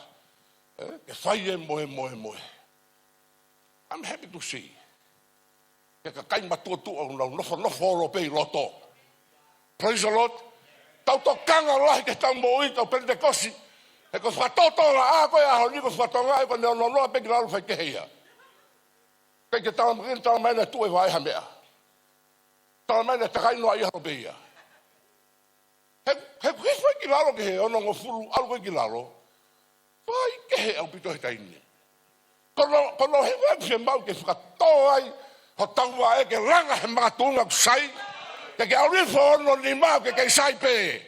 ʻE, ke fai e moe, moe, moe. I'm happy to see. He kakai matuʻotuʻa ʻoku nau nofonofo holo pē ʻi loto. Praise the Lord. Tau tokanga lahi ke tau moʻui, kau Penitekosi. He ko e fakatōtōlaʻā ko ē ʻaho ni ko e fakatonga ē ko ʻene ononoa pē ki lalo faikehe ia. Kei ke tala mai, tala mai naʻe tuʻu e vaʻe ha meʻa. Tala mai naʻe takai noaʻia holo pē ia. He, he, he fai ki lalo ki he onongofulu, ʻalu ko ē ki lalo. Faikehe ʻaupito he taimi ni. Ko hono, ko hono ʻuhinga ʻoku fiemaʻu ke fakatō ai hotau vaʻe ke langa he makatuʻunga ʻoku sai. Ke ke ʻalu hifo hono nima ke kei sai pē.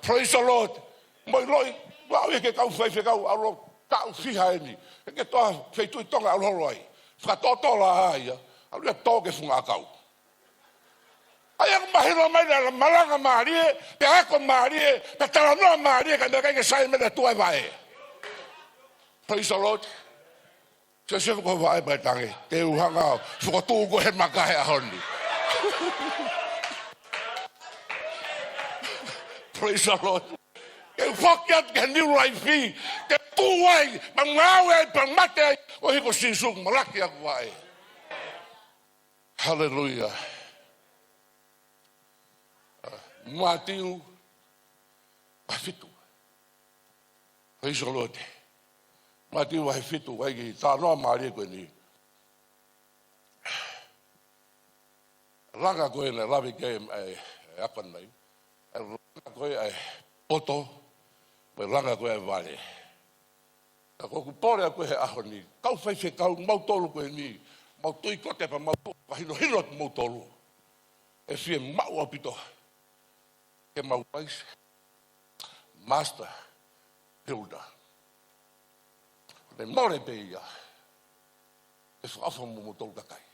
Praise the Lord. Mo e ʻiloʻi, ʻoku ʻi ai e kau faifekau ʻalu ʻo taʻu fiha eni. Ke ke toa feituʻu ʻi Tonga ʻalu holo ai. Fakatōtōlaʻā ia. ʻAlu ia ʻo tō ki he funga ʻakau. ʻA ia ʻoku mahino mai naʻe malanga mālie, pea ako mālie, pea talanoa mālie, ka naʻe ʻikai ke sai mei he tuʻu e vaʻe. Praise the Lord. Siosefa, ko e vaʻe pē tangi, te u hanga ʻo fokotuʻu koe he maka he ʻaho ni. Praise the Lord. Ke u foki atu ki he new life, te u tuʻu ai, pea ngāue ai, pea mate ai, ʻo hiki ko Sīsū, malaki ʻeku vaʻe. Hallelujah. Mātiu vahe fitu. Praise the Lord. Mātiu vahe fitu, ʻoku ʻi ai e talanoa mālie ko eni. Langa ko ē naʻe lave ki ai ʻa e, ʻa e ako nei. Langa ko ē ʻa e poto, mo e langa ko ē ʻa e vale. Ka ko ʻeku pole ʻaʻaku he ʻaho ni, kau faifekau, mautolu ko eni, mau tui kote pea mau tuʻu fakahinohino atu mautolu. ʻE fiemaʻu ʻaupito ke mau wise master builder. Naʻe mole pē ia. ʻE fakaʻofa mo mautolu kakai.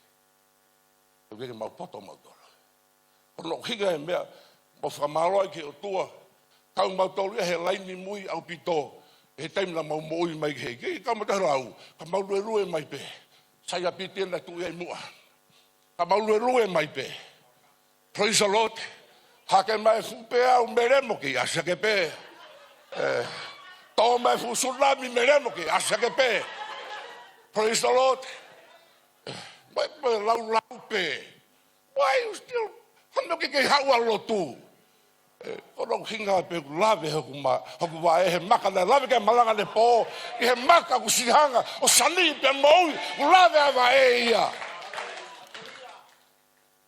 ʻE ke mau poto mautolu. Ko hono ʻuhinga e meʻa, mau fakamālō ai ki he ʻOtua, kau mautolu ia he laine mui ʻaupito, he taimi naʻa mau moʻui mai ki ai. Ke kau mautolu lau, ka mau luelue mai pē. Sai ʻa Pita naʻe tuʻu ia ʻi muʻa. Ka mau luelue mai pē. Praise the Lord. Hake mai e fuʻu peau, melemo kei ʻasi hake pē. ʻE, tō mai e fuʻu tsunami, melemo kei ʻasi hake pē. Praise the Lord. ʻE, mai, mai laulau pē. Why you still? Hano ke ke haʻu ʻo lotu. ʻE, ko hono ʻuhinga pē ʻoku lave hoku ma-, hoku vaʻe he maka naʻe lave ki ai e malanga ʻanepō. ʻI he maka ʻoku siʻi hanga ʻo sani pea moʻui, ʻoku lave ʻa e vaʻe ia.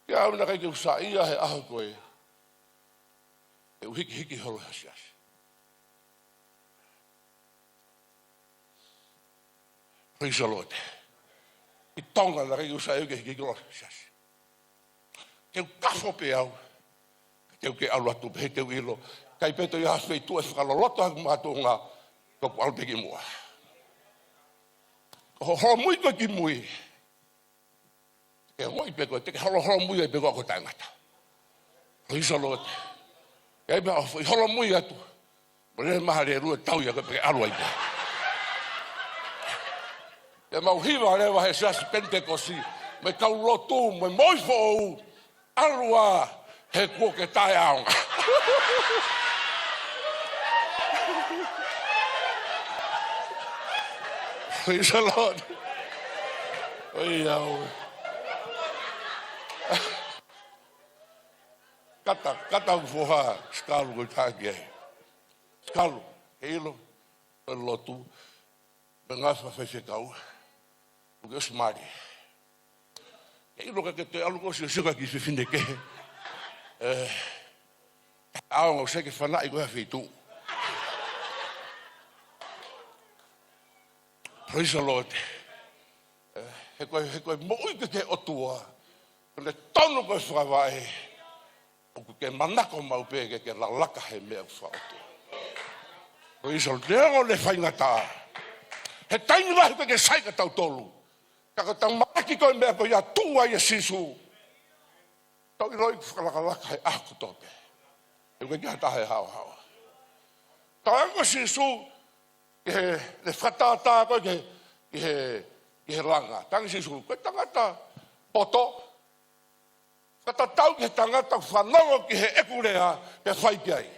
Pea ʻoua naʻa ʻikai ke u saiʻia he ʻaho ko ē ʻe u hikihiki holo he siasi. Praise the Lord. ʻI Tonga naʻe ʻikai ke u saiʻia ke hikihiki holo he siasi. Ke u kafo pē au, ke u ke ʻalu atu pē he te u ʻilo. ʻIkai pē toe ʻi ai ha feituʻu ʻe fakaloloto ai hoku makatuʻunga, ko ʻeku ʻalu pē ki muʻa. Ko hoʻo holomui koe ki mui. Te ke ongoʻi pē koe, te ke holoholomui ai pē koe ʻo taʻengata. Praise the Lord. ʻE ʻi ai pē haʻo foʻi holomui atu. Mo e lele mai ha lēlue tau ia koe pea ke ʻalu ai pē. Pea mau hiva leva he siasi Penitekosi, mo e kau lotu, mo e moʻui foʻou, ʻalu ā, he kuo ke taʻeʻaonga. Praise the Lord. ʻOiauē. Kata, kata ʻeku foha, Sikalu, ko e taki ai. Sikalu, ke ʻilo, ko e lotu, mo e ngaahi fakafaifekau, ʻoku ke ʻosi mali. Ke ʻilo ka ke toe ʻalu koe ʻo siosio ki he kiʻi fefine kehe. ʻE, ʻaonga ʻoku sai ke fanaʻi koe ha feituʻu. Praise the Lord. ʻE, he ko e, he ko e moʻui ko ē ki he ʻOtua. Ko ʻene tō totonu ko e fakavaʻe, ʻoku ke manako maʻu pē ke ke lalaka he meʻa ʻoku fakaʻotua. Ko e iso leongo le faingataʻa. He taimi lahi ʻoku ʻikai ke sai kia tautolu. Ka ko ʻetau manako ko e meʻa ko ia ʻoku tuʻu ai ʻa Sīsū. Tau ʻiloʻi ʻoku fakalakalaka he ʻaho kotoa pē. ʻOku ʻikai ke ʻi ai ha taha ʻe haohaoa. Tau ange ko Sīsū, ki he, ne fakatātā ko ē ki he, ki he, ki he langa. Talaange Sīsū, ko e tangata poto, fakatatau ki he tangata ʻoku fanongo ki heʻeku lea, pea fai ki ai.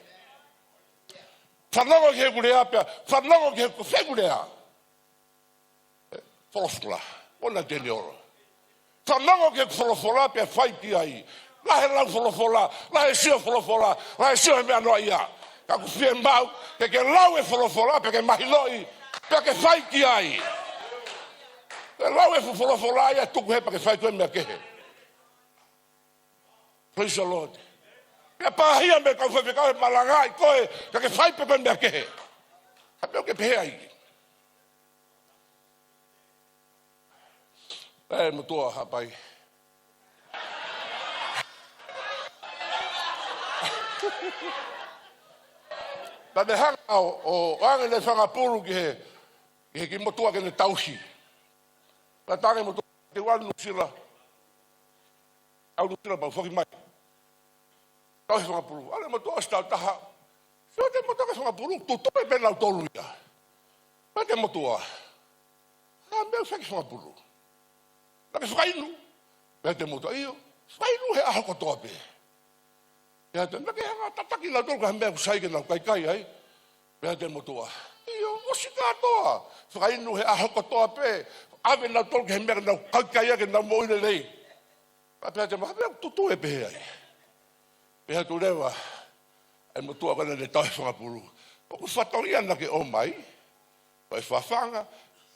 Fanongo ki heʻeku lea, pea fanongo ki heʻeku lea. Folofola, ʻo na Teniolo. Fanongo ki he folofola pea fai ki ai. Lahi e lau folofola, lahi e sio folofola, lahi e sio he meʻa noaʻia. Ka ʻoku fiemaʻu ke ke lau e folofola, pea ke mahinoʻi, pea ke fai ki ai. Ke lau e fuʻu folofola ia tuku hē pea ke fai ko e meʻa kehe. Praise the Lord. Pea pāhia mei he kau faifekau he malangaʻi koe, ka ke fai pē ko e meʻa kehe. Ka pea ke pehē ai. ʻE motuʻa Haʻapai. Naʻa ne hanga ʻo, ʻo, ʻo ʻoange ʻene fanga pulu ki he, ki he kiʻi motuʻa ke ne tauhi. Naʻe talaange motuʻa ke ʻalu Nuʻusila. ʻAlu Nuʻusila pea u foki mai. Tauhi fanga pulu. ʻAlu e motuʻa ʻo ʻosi taʻu taha. Sio atu e motuʻa ki he fanga pulu, tutuʻu pē nautolu ia. Pehē atu e motuʻa, ha meʻa ʻoku sai ki he fanga pulu? Naʻa ke fakainu? Pehē atu e motuʻa, ʻio. Fakainu he ʻaho kotoa pē. Pehē atu, naʻa ke hanga ʻo tataki nautolu ki ha meʻa ʻoku sai ke nau kaikai ai? Pehē atu e motuʻa, ʻio, ʻosi kātoa. Fakainu he ʻaho kotoa pē. ʻAve nautolu ki he meʻa ke nau kaikai ai ke nau moʻui lelei. Pea pehē atu e motuʻa, ha meʻa ʻoku tutuʻu ʻe pehē ai? Pehē atu leva e motuʻa ko ē naʻa ne tauhi fanga pulu, ʻoku fatongia naʻa ke ʻomai, ko e fafanga,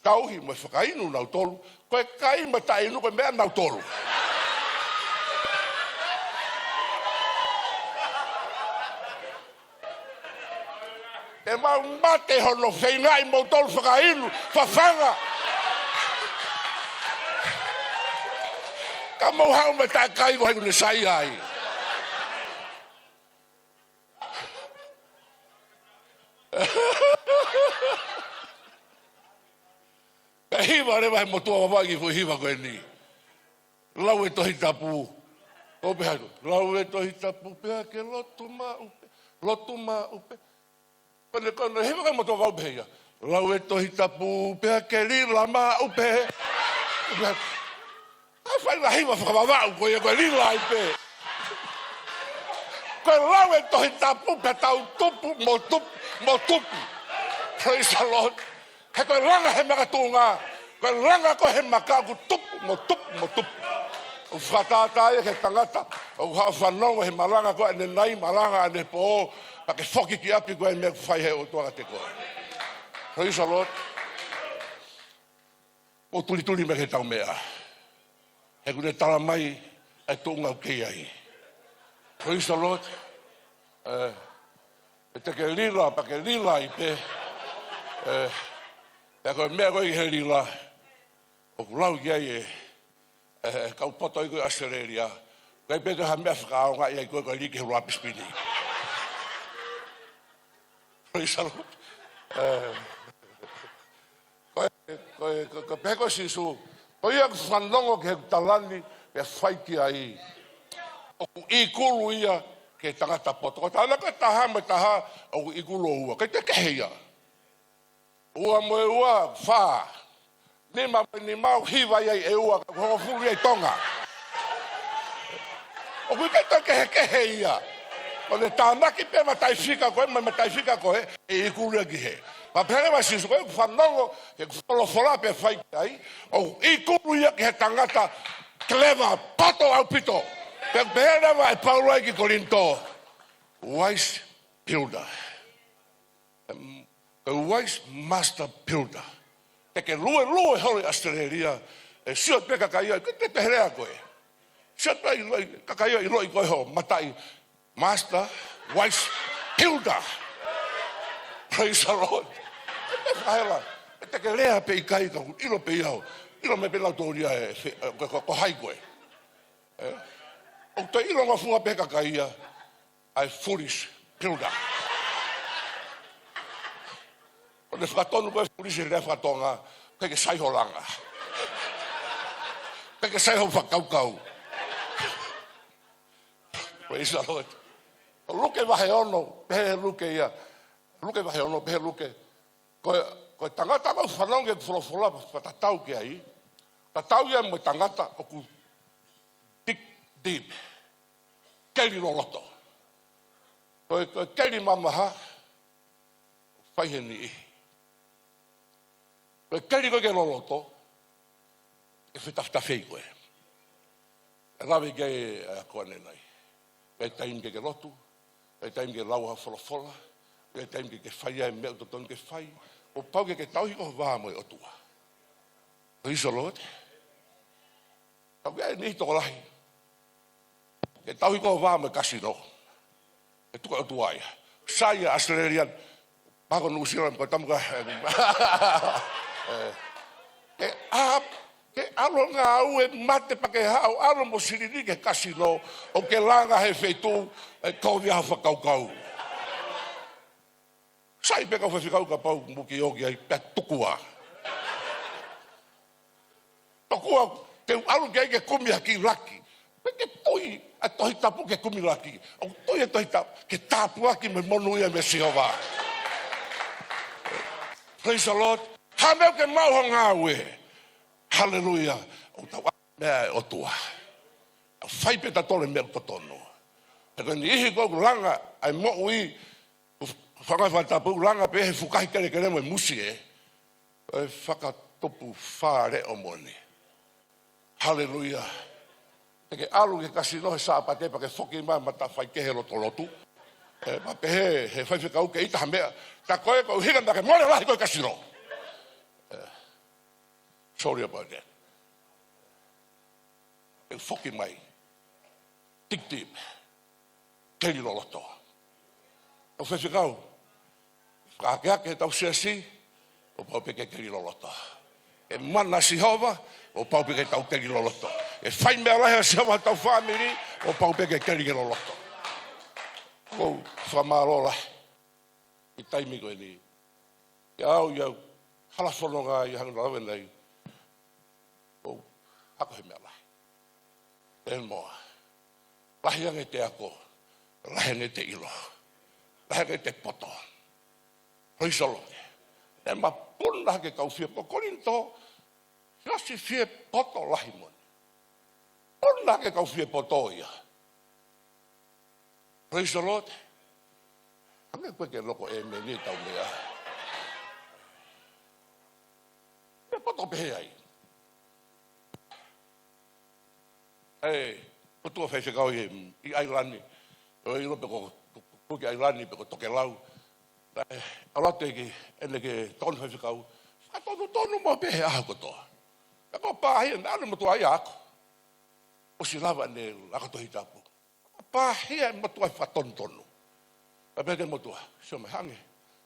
tauhi mo e fakainu nautolu, ko e kai mo e taʻeinu ko e meʻa nautolu. ʻE mau mate hono feingaʻi moutolu fakainu, fafanga. Ka mou haʻu mo e taʻekai ko hai ʻoku ne saiʻia ai. Pea hiva leva he motuʻa Vavaʻu e kiʻi foʻi hiva ko eni. Lau e Tohi Tapu. ʻO pehē atu, lau e Tohi Tapu pea ke lotu maʻu pē, lotu maʻu pē. Ko ʻene, ko ʻene hiva ko ē motuʻa Vavaʻu pehē ia, lau e Tohi Tapu pea ke lila maʻu pē. Pea ʻai fai la hiva faka-Vavaʻu ko ia ko e lila ai pē. Ko e lau e Tohi Tapu pea tau tupu mo tupu mo tupu. Praise the Lord. He ko e langa he makatuʻunga, ko e langa ko ē he maka ʻoku tupu mo tupu mo tupu. ʻOku fakatātā ia ki he tangata ʻoku haʻu ʻo fanongo he malanga ko ē ʻanenai, malanga ʻanepō, pea ke foki ki ʻapi ko e meʻa ʻoku fai he ʻOtua kiate koe. Praise the Lord. Mou tulituli mai ki heʻetau meʻa. He ʻoku ne tala mai e tuʻunga ʻoku kei ai. Praise the Lord. ʻE, ʻe te ke lila, pea ke lila ai pē. ʻE, pea ko e meʻa ko ē ʻi he lila, ʻoku lau ki ai e, e, e kau poto ʻi ko ē ʻAositelēlia. ʻIkai pē toe ha meʻa fakaʻaongaʻi ai koe, ko e lī ki he ʻuluaki sipini. Praise the Lord. ʻE, ko e, ko e, ko e, ko e pehē ko ē ʻe Sīsū, ko ia ʻoku fanongo ki heʻeku tala ni, pea fai ki ai, ʻoku ʻi kulu ia ki he tangata poto. Ko e tala ko ē taha mo e taha, ʻoku ʻi kulu ʻo ua. ʻIkai toe kehe ia. Ua mo e ua, fā. Nima mo e nima ʻoku hiva ai e ua, ka ʻoku hongofulu ia ʻi Tonga. ʻOku ʻikai toe kehekehe ia. ʻOku ne tānaki pē mataʻifika ko ē, mo e mataʻifika ko ē, ʻe ʻi kulu ia ki hē. Pea pehē leva ʻe Sīsū, ko ia ʻoku fanongo ki heʻeku folofola pea fai ki ai, ʻoku ʻi kulu ia ki he tangata clever, poto ʻaupito. Pea pehē leva ʻe Paula ki Kolinitō, wise builder. Em, a wise master builder. Te ke luelue holo ʻi ʻAositelēlia, ʻe sio pē kakai ia, ke te pehē lea ko ē. Sio pē ʻiloʻi, kakai ia ʻiloʻi ko ē hoʻo mataʻi, master, wise builder. Praise the Lord. Te ke fakahela, te ke lea pē ʻikai ka ʻoku ʻilo pē ia ʻo, ʻilo mai pē nautolu ia ʻe, ʻe, ko, ko, ko hai koe. ʻE? ʻOku toe ʻilonga funga pē he kakai ia ʻa e foolish builder. ʻOku ne fakatonu ko e foolish he lea faka-Tonga, ʻikai ke sai ho langa. ʻIkai ke sai ho fakakaukau. Praise the Lord. Luke vahe ono, pehē ʻe Luke ia. Luke vahe ono, pehē ʻe Luke. Ko e, ko e tangata ʻoku fanongo ki he folofola, fakatatau ki ai. Tatau ia mo e tangata ʻoku dig deep. Keli loloto. Ko e, ko e keli mamaha, fai he niʻihi. Ko e keli ko ē ke loloto, ke fetafetafei koe. ʻE lave ki ai ʻa e ako ʻanenai. ʻIkai taimi ke ke lotu, ʻikai taimi ke lau ha folofola, ʻikai taimi ke ke fai ai e meʻa ʻoku totonu ke fai. Kuo pau ke ke tauhi ko ho vā mo e ʻOtua. Praise the Lord. Ka ʻoku ʻi ai e niʻihi tokolahi ke tauhi ko ho vā mo e kasino. Ke tuku ʻe he ʻOtua ia. Sai ʻa Australia, pea ko New Zealand, ko e tamu ka. Ke ʻalu, ke ʻalu ngāue mate pea ke haʻu, ʻalu mo silini ki he kasino, ʻo ke langa he feituʻu ʻe kovi ai ho fakakaukau. Sai pē kau faifekau kapau ʻoku ke ō ki ai pea tokua. Tokua ke ʻalu ki ai ke kumi ha kiʻi laki. Pea ke tui ʻa e Tohi Tapu ke kumi laki. ʻOku tui ʻa e Tohi Tapu ke tāpuaki mo e monūʻia mei Sihova. Praise the Lord. Ha meʻa ke maʻu ho ngāue. Haleluia. ʻOku tau ʻa meʻa ʻa e ʻOtua. Tau fai pē tautolu e meʻa ʻoku totonu. He ko e niʻihi ko ē ʻoku langa ʻa e moʻui, fanga fakatapu, langa pē he fukahi kelekele mo e musie. ʻE fakatupu fale ʻo moni. Haleluia. Te ke ʻalu ki he kasino he Sāpate pea ke foki mai mata faikehe lotolotu. ʻE, ma pehē he faifekau ke ʻita ha meʻa. Tā ko ē ko e ʻuhinga naʻa ke mole lahi ko e kasino. ʻE, sorry about that. ʻE foki mai. Dig deep. Keli loloto. ʻO faifekau. Fakaakeake ʻetau siasi, ʻo pau pē ke keli loloto. ʻE mana Sihova, ʻo pau pē ke tau keli loloto. ʻE fai meʻa lahi ʻa Sihova ʻi hotau fāmili, ʻo pau pē ke keli ke loloto. Ko e fakamālō lahi. ʻI he taimi ko eni. ʻIa au, ʻia au, hala fononga ʻi he hanga ʻo lave nei. ʻO, ako he meʻa lahi. ʻE moa. Lahi ange ʻete ako. Lahi ange ʻete ʻilo. Lahi ange ʻete poto. Praise the Lord. ʻE ma puna ke kau fie poto. Kolinitō, siasi fie poto lahi moni. Puna ke kau fie poto ia. Praise the Lord. Hangē ko e ke loko ʻēmeni ʻetau meʻa. Fie poto pehē ai. ʻE, ko e tuʻa faifekau ʻi, ʻi ʻAilani. ʻOku ʻilo pe ko, ko, ko ki ʻAilani pe ko Tokelau. ʻE, ʻalu atu ʻene kiʻi, ʻene kiʻi tokoni faifekau. Fakatonutonu mo pehē ʻaho kotoa. Ka ko e pāhia, naʻa ne motuʻa ia ako. ʻOsi lava ʻene ako Tohi Tapu. Pāhia e motuʻa fakatonutonu. Pea pehē ki he motuʻa, sio mai hangē,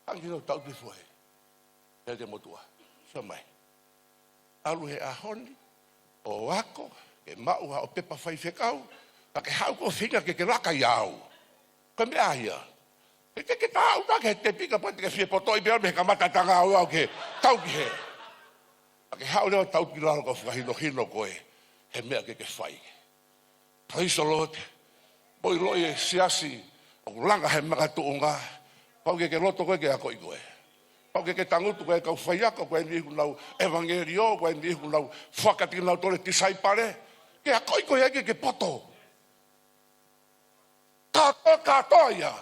hangē no tau ki fohe. Pehē ki he motuʻa, sio mai. ʻAlu he ʻaho ni, ʻo ako, ke maʻu haʻo pepa faifekau, pea ke haʻu ko e feinga ke ke laka ʻia au. Ko e meʻa ia. Ke ke, ke taʻu ta ke he tepi kapau te ke fie potoʻi pea mei he kamata ʻeta ngāue ʻo ke tau ki hē. Pea ke haʻu leva tau ki lalo ka fakahinohino koe, he meʻa ke ke fai. Praise the Lord. Mou ʻiloʻi e siasi, ʻoku langa he makatuʻunga. Pau ke ke loto koe ke akoʻi koe. Pau ke ke tangutu koe kau faiako, ko e niʻihi ʻoku nau ʻevangeliō, ko e niʻihi ʻoku nau fakatiki nau tole tisaipale. Ke akoʻi koe ai ke ke poto. Kātoa, kātoa ia.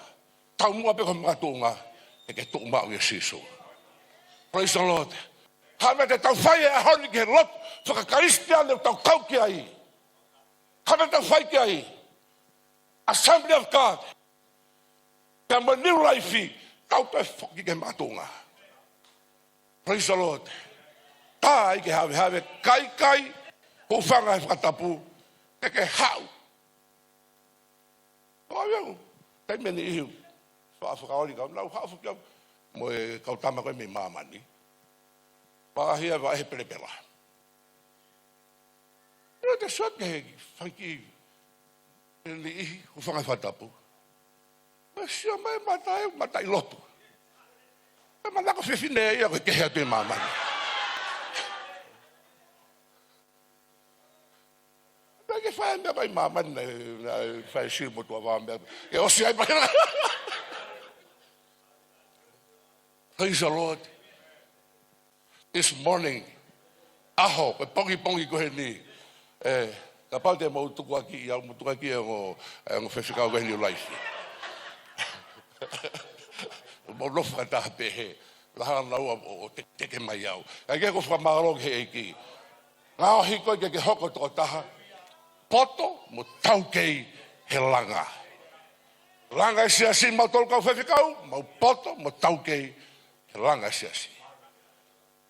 Taumuʻa pē ko e makatuʻunga. Ke ke tuʻu maʻu ʻia Sīsū. Praise the Lord. Ka meʻa te tau fai he ʻaho ni ki he lotu fakakalisitiane ʻoku tau kau ki ai. Ka meʻa te tau fai ki ai. Assembly of God. Pea mo New Life, tau toe foki ki he makatuʻunga. Praise the Lord. Tā ai ke havehave kaikai, hūfanga he fakatapu, ke ke haʻu. Ko au ia, taimi ʻe niʻihi, fa-, fakaoli kau, nau haʻu foki au, mo e kau tama ko ē mei māmani. Pāhia vaʻe he pelepela. Io te sot ke he fanga kiʻi Niʻihi, hūfanga he fakatapu. Pea sio mai mata ē, mata ʻi lotu. Pea manako fefine ia ko e kehe atu ʻi māmani. Pea ke fai meʻa ʻi māmani, naʻe, naʻe fai siu mo tuʻa vā meʻa. Ke ʻosi ai pea. Praise the Lord. This morning, ʻaho, ko e pongipongi ko eni. ʻE, kapau te mou tukuakiʻi au, mou tukuakiʻi e ongo, e ongo faifekau ko eni ʻo Life. Mou nofo fakataha pehē. Laha naua ʻo, ʻo teketeke mai au. Kae kehe ʻoku ou fakamālō ki he ʻEiki. Ngaohi koe ke ke hoko tokotaha poto mo taukei he langa. Langa e siasi, mautolu kau faifekau, mau poto mo taukei he langa e siasi.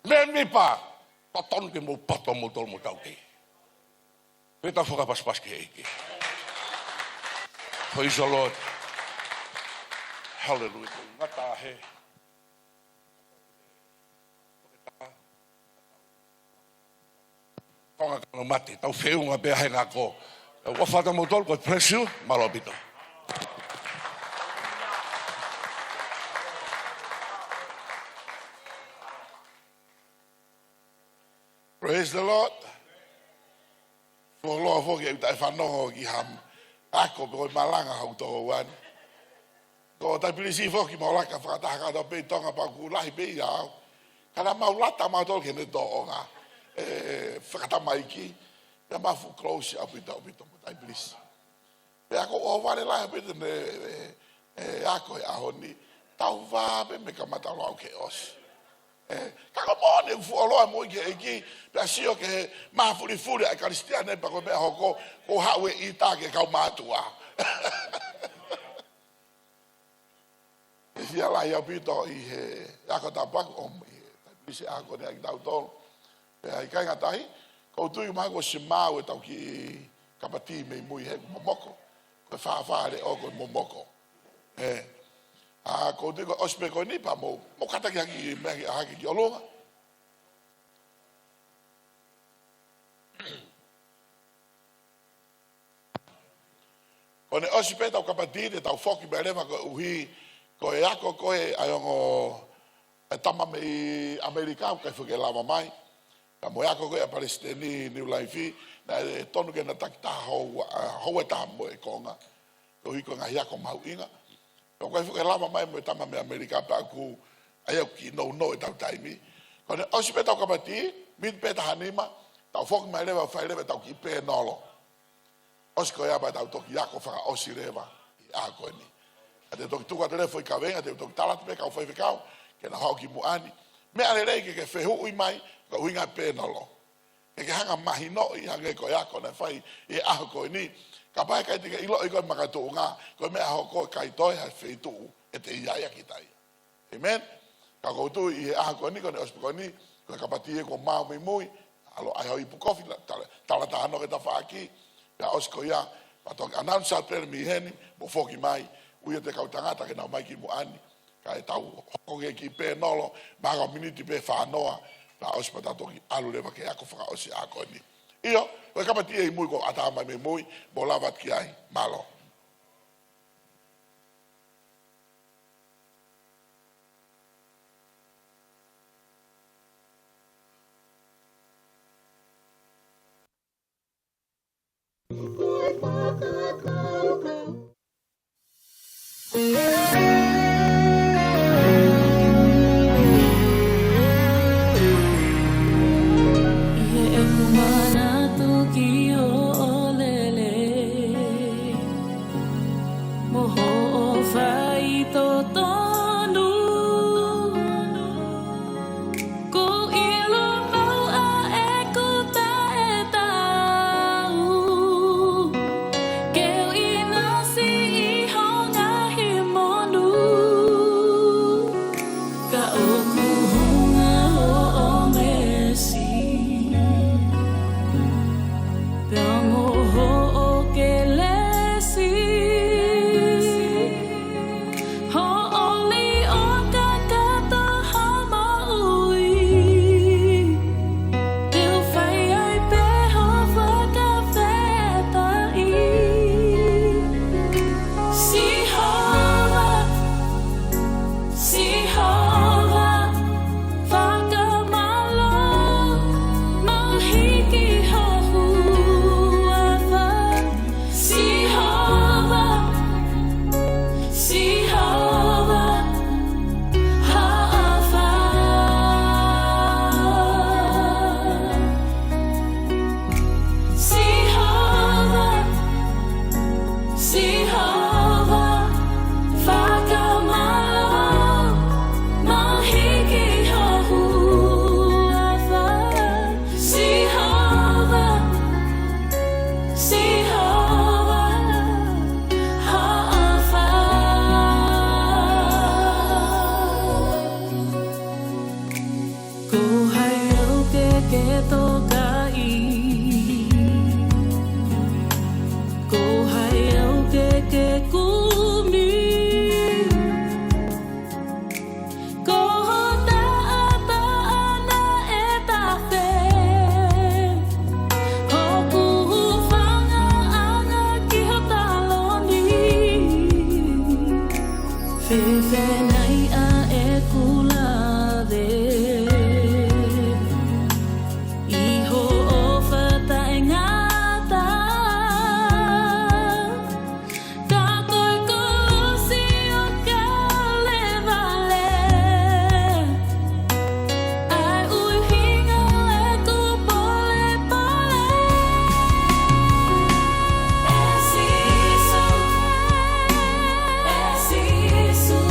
Mēmipa, totonu ke mou poto moutolu mo taukei. Pea tau fakapasipasi ki he ʻEiki. Praise the Lord. Hallelujah. Ngata he. Tonga kano mate, tau feʻunga pē he ngako. Tau ʻofa atu moutolu, God bless you, mālō ʻaupito. Praise the Lord. Fuoloa foki ʻeku taʻefanongo ki ha ako pe ko e malanga hau tō uani. Ko Taipilisi foki mau laka fakataha kātoa pē ʻi Tonga pea ʻoku lahi pē ia au. Ka naʻa mau lata mautolu ki heʻene tōʻonga. ʻE, fakatamaiki. Pea mau fuʻu close ʻaupito ʻaupito mo Taipilisi. Pea ko e ʻohovale lahi ʻaupito ʻene, ʻe, ʻe, ako he ʻaho ni. Tau vā pē mei he kamata ʻo aʻu ki he ʻosi. ʻE, ka ko e moʻoni ʻeku fuoloa mo e ʻEiki, pea sio ki he mafulifuli ʻa e Kalisitiane pea ko e meʻa hoko, ko e haʻu e ʻita ki he kau mātuʻa. ʻE fia lahi ʻaupito ʻi he ako tāpuaki ʻomi ʻe he Taipilisi ako ni ʻa kitautolu. Pea ʻikai ngata ai, ʻoku ou tui mahalo kuo ʻosi maʻu ʻetau kiʻi kapatī mei mui he momoko. Ko e fāfā leʻo ko e momoko. ʻE, ʻa, ʻoku ou tui ko e ʻosi pē ko eni pea mou, mou kātaki hake, meʻa ki, hake ki ʻolunga. Ko ʻene ʻosi pē ʻetau kapatī, te tau foki mai leva koeʻuhi ko e ako ko ē ʻa e ongo, e tama mei ʻAmelika, ʻoku ʻikai foki ke lava mai. Ka mo e ako ko ē ʻa Palesiteni New Life, naʻe tonu ke na takitaha houa, ʻa, houa ʻe taha mo e konga. Koeʻuhi ko e ngaahi ako mahuʻinga. ʻOku ʻikai foki ke lava mai mo e tama mei ʻAmelika pea ʻoku, ʻa ia ʻoku kiʻi nounou ʻetau taimi. Ko ʻene ʻosi pē ʻetau kapatī, miniti pē taha nima, tau foki mai leva, fai leva ʻetau kiʻi pēnolo. ʻOsi ko ia pea tau toki ako fakaʻosi leva ʻi he ʻaho ko eni. ʻA te toki tuku atu leva foʻi kaveinga, te toki tala atu pē kau faifekau, ke nau haʻu ki muʻa ni. Meʻa lelei ke ke fehuʻi mai, ko e ʻuhinga e pēnolo. Ke ke hanga mahinoʻi hangē ko e ako naʻe fai ʻi he ʻaho ko eni. Kapau ʻe ʻikai te ke ʻiloʻi ko e makatuʻunga, ko e meʻa hoko ʻikai toe ha feituʻu ʻe te ʻi ai ʻa kita ia. ʻĒmeni. Ka ʻoku ou tui ʻi he ʻaho ko eni, ko ʻene ʻosi pē ko eni, ko e kapatī ē kuo maʻu mei mui, ʻalu ʻai hau ipu kofi, la-, tala, tala taha noa ki he tafaʻaki, pea ʻosi ko ia, pea toki announce atu pē mei heni, mo foki mai, ui atu e kau tangata ke nau mai ki muʻa ni, kae tau hoko ki he kiʻi pēnolo, mahalo ko e miniti pē fā noa, pea ʻosi pea tau toki ʻalu leva ki he ako fakaʻosi ʻaho ko eni. ʻIo, ko e kapatī ē ʻi mui kuo ʻatā mai mei mui, mou lava atu ki ai, mālō. ʻI heʻeku manatu ki hoʻo lelei mo hoʻo faitotonu, kuo ʻilo maʻu ʻa ʻeku taʻetaau ke Pefenai a e kulave iho o fata e ngata. Ka ko e kolosi o Kalevale, ʻa e ʻuhinga ʻeku polepole. ʻE Sīsū, ʻe Sīsū,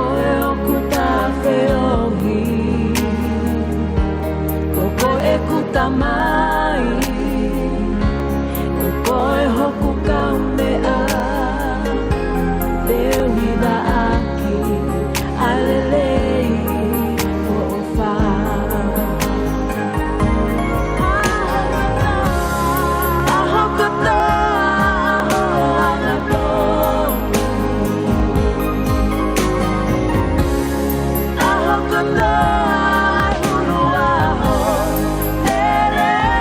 Ko koe hoku tafeʻohi, ko koe ʻeku tamai, ko koe hoku kaumeʻa, te u hivaʻaki ʻa e lelei ʻoʻofa. ʻAho kotoa, ʻaho kotoa, ʻaho angatonu. ʻAho kotoa, ʻuluʻaho, te u lea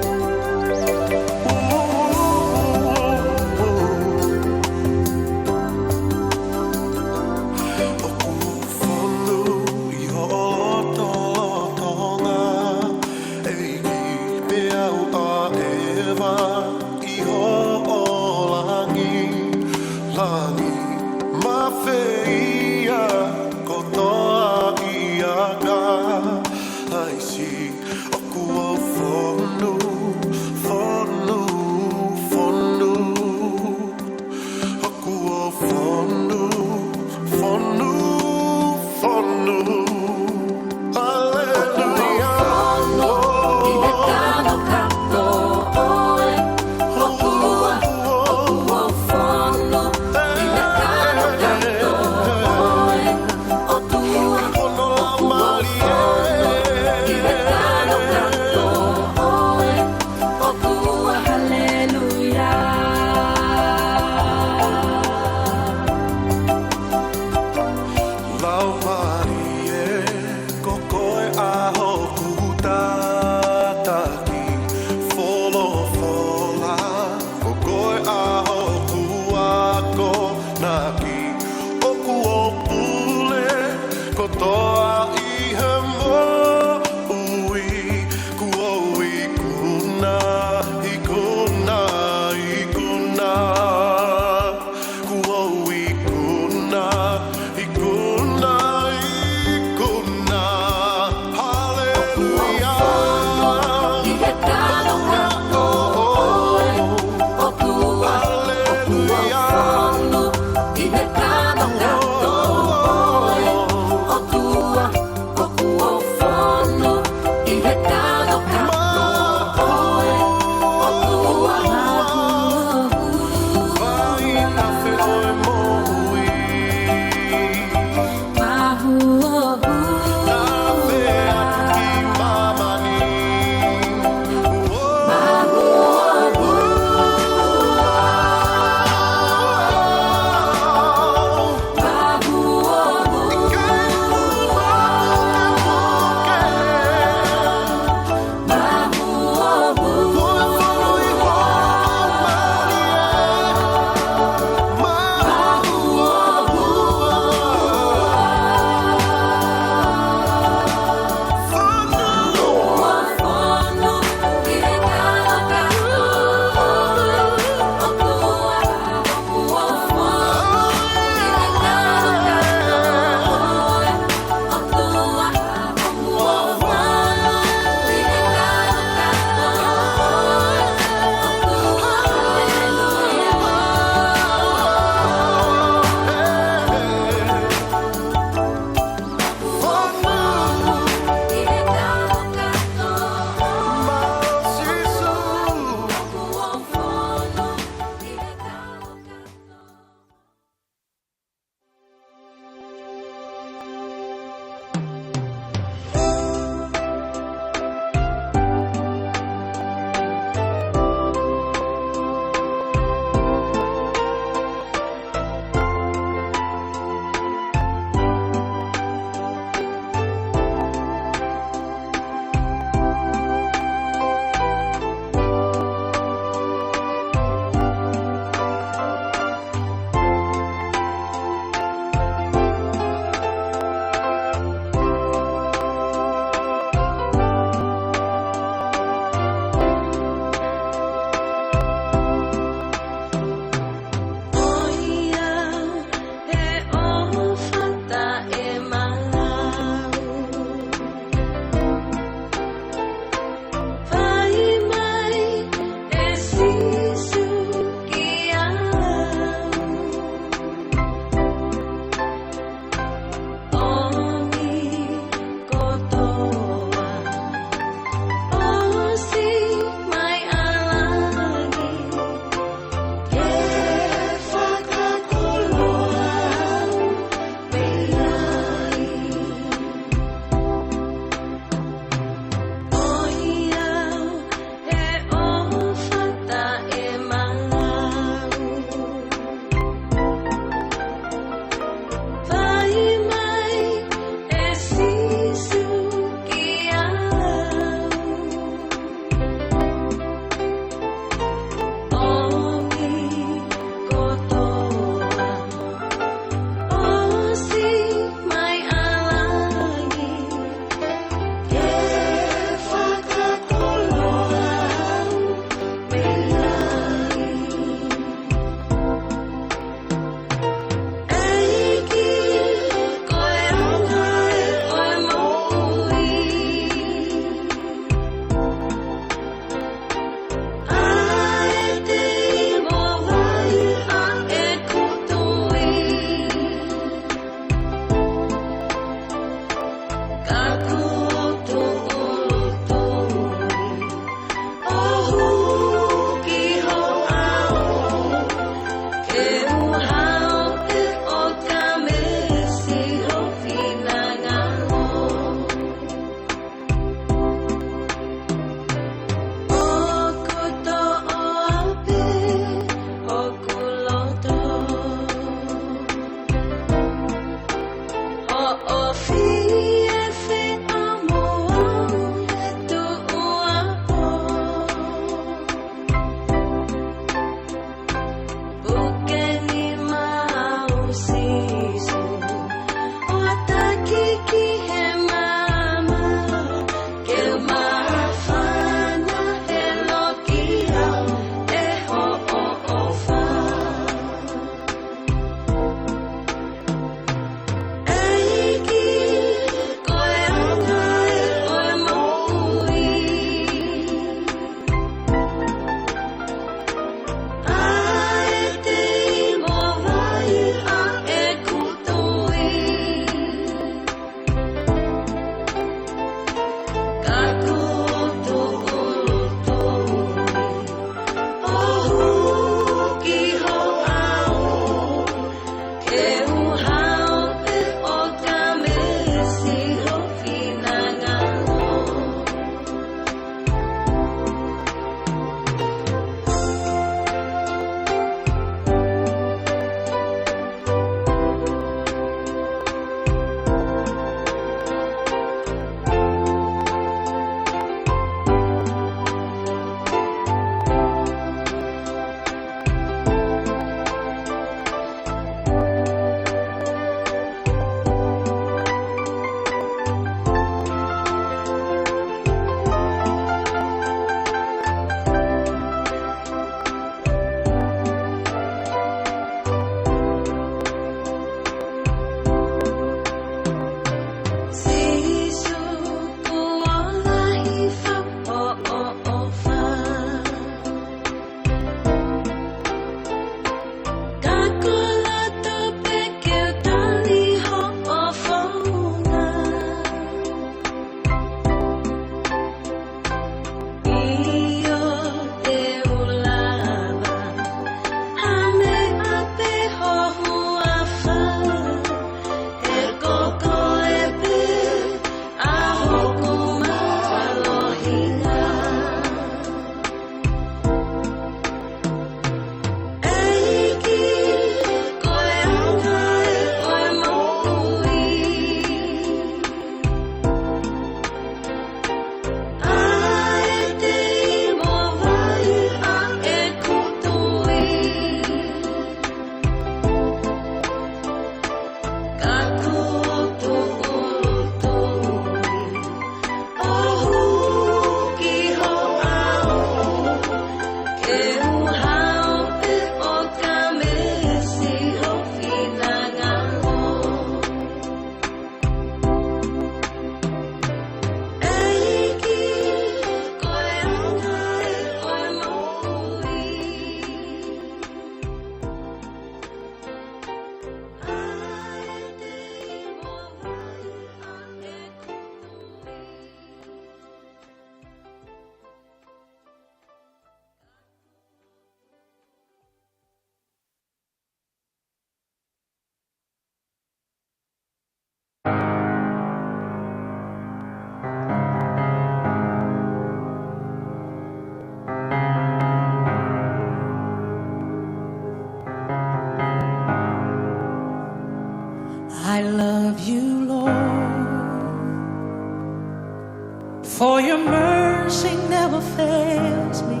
Mercy never fails me.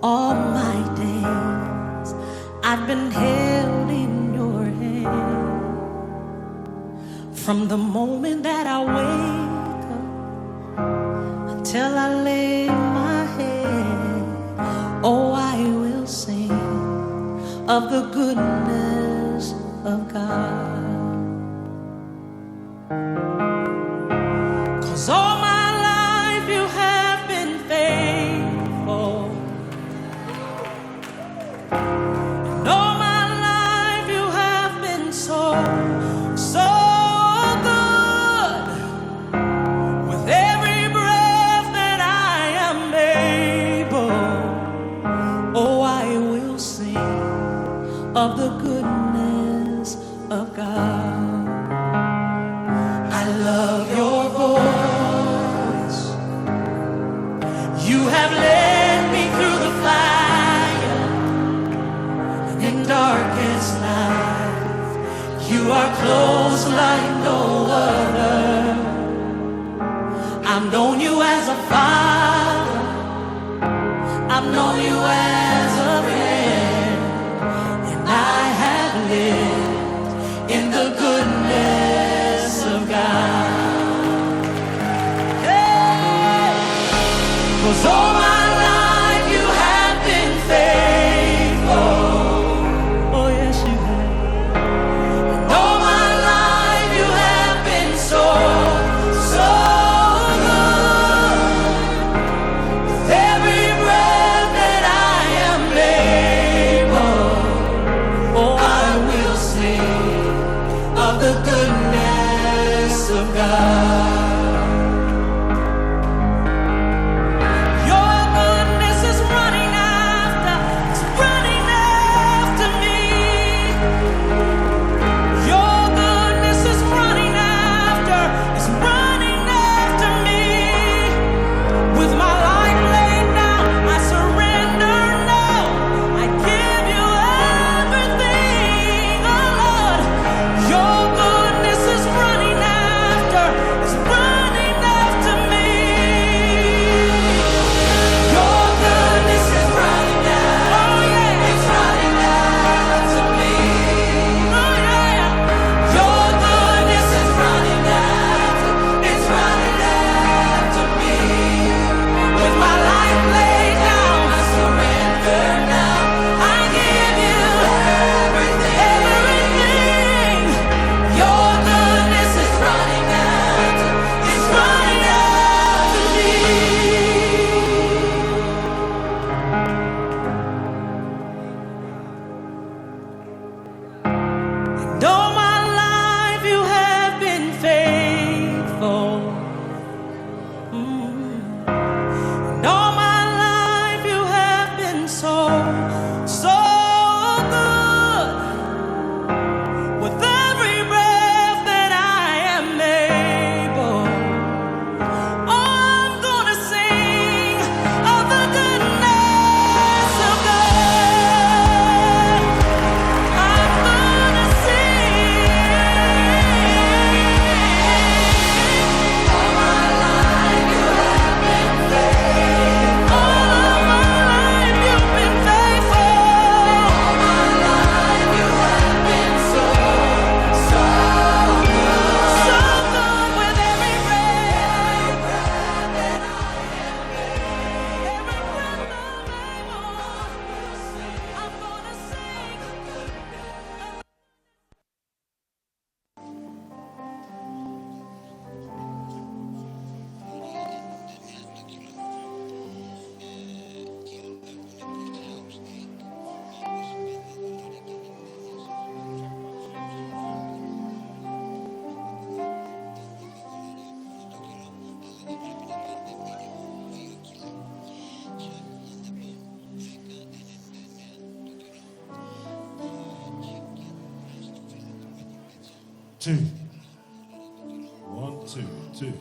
All my days I've been held in your hand. From the moment that I wake up until I lay my head, oh, I will sing of the goodness of God. 'Cause all my life you have been faithful. And all my life you have been so, so good. With every breath that I am able, oh, I will sing of the goodness of God. I love your voice. You have led me through the fire and in darkest night. You are close like no other. I've known you as a father. I've known you as a friend. And I have lived in the goodness of God. Hey! 'Cause all my life you have been faithful. Oh, yes, you have. And all my life you have been so, so good. With every breath that I am able, oh, I will sing of the goodness of God. Your goodness is running after, it's running after me. Your goodness is running after, it's running after me. With my life laid down, I surrender now. I give you everything, oh Lord. Your goodness is running after, it's running after me. Your goodness is running after, oh yeah, it's running after me. Oh yeah. Your goodness is running after, it's running after me. With my life laid down, I surrender now. I give you everything, everything. Your goodness is running after, it's running after me. And all my life you have been faithful. Mm. And all my life you have been so, so good. With every breath that I am able, I'm gonna sing of the goodness of God. I'm gonna sing. All my life you have been faithful. All of my life you've been faithful. All my life you have been so, so good. So good with every breath. Two. One, two, two.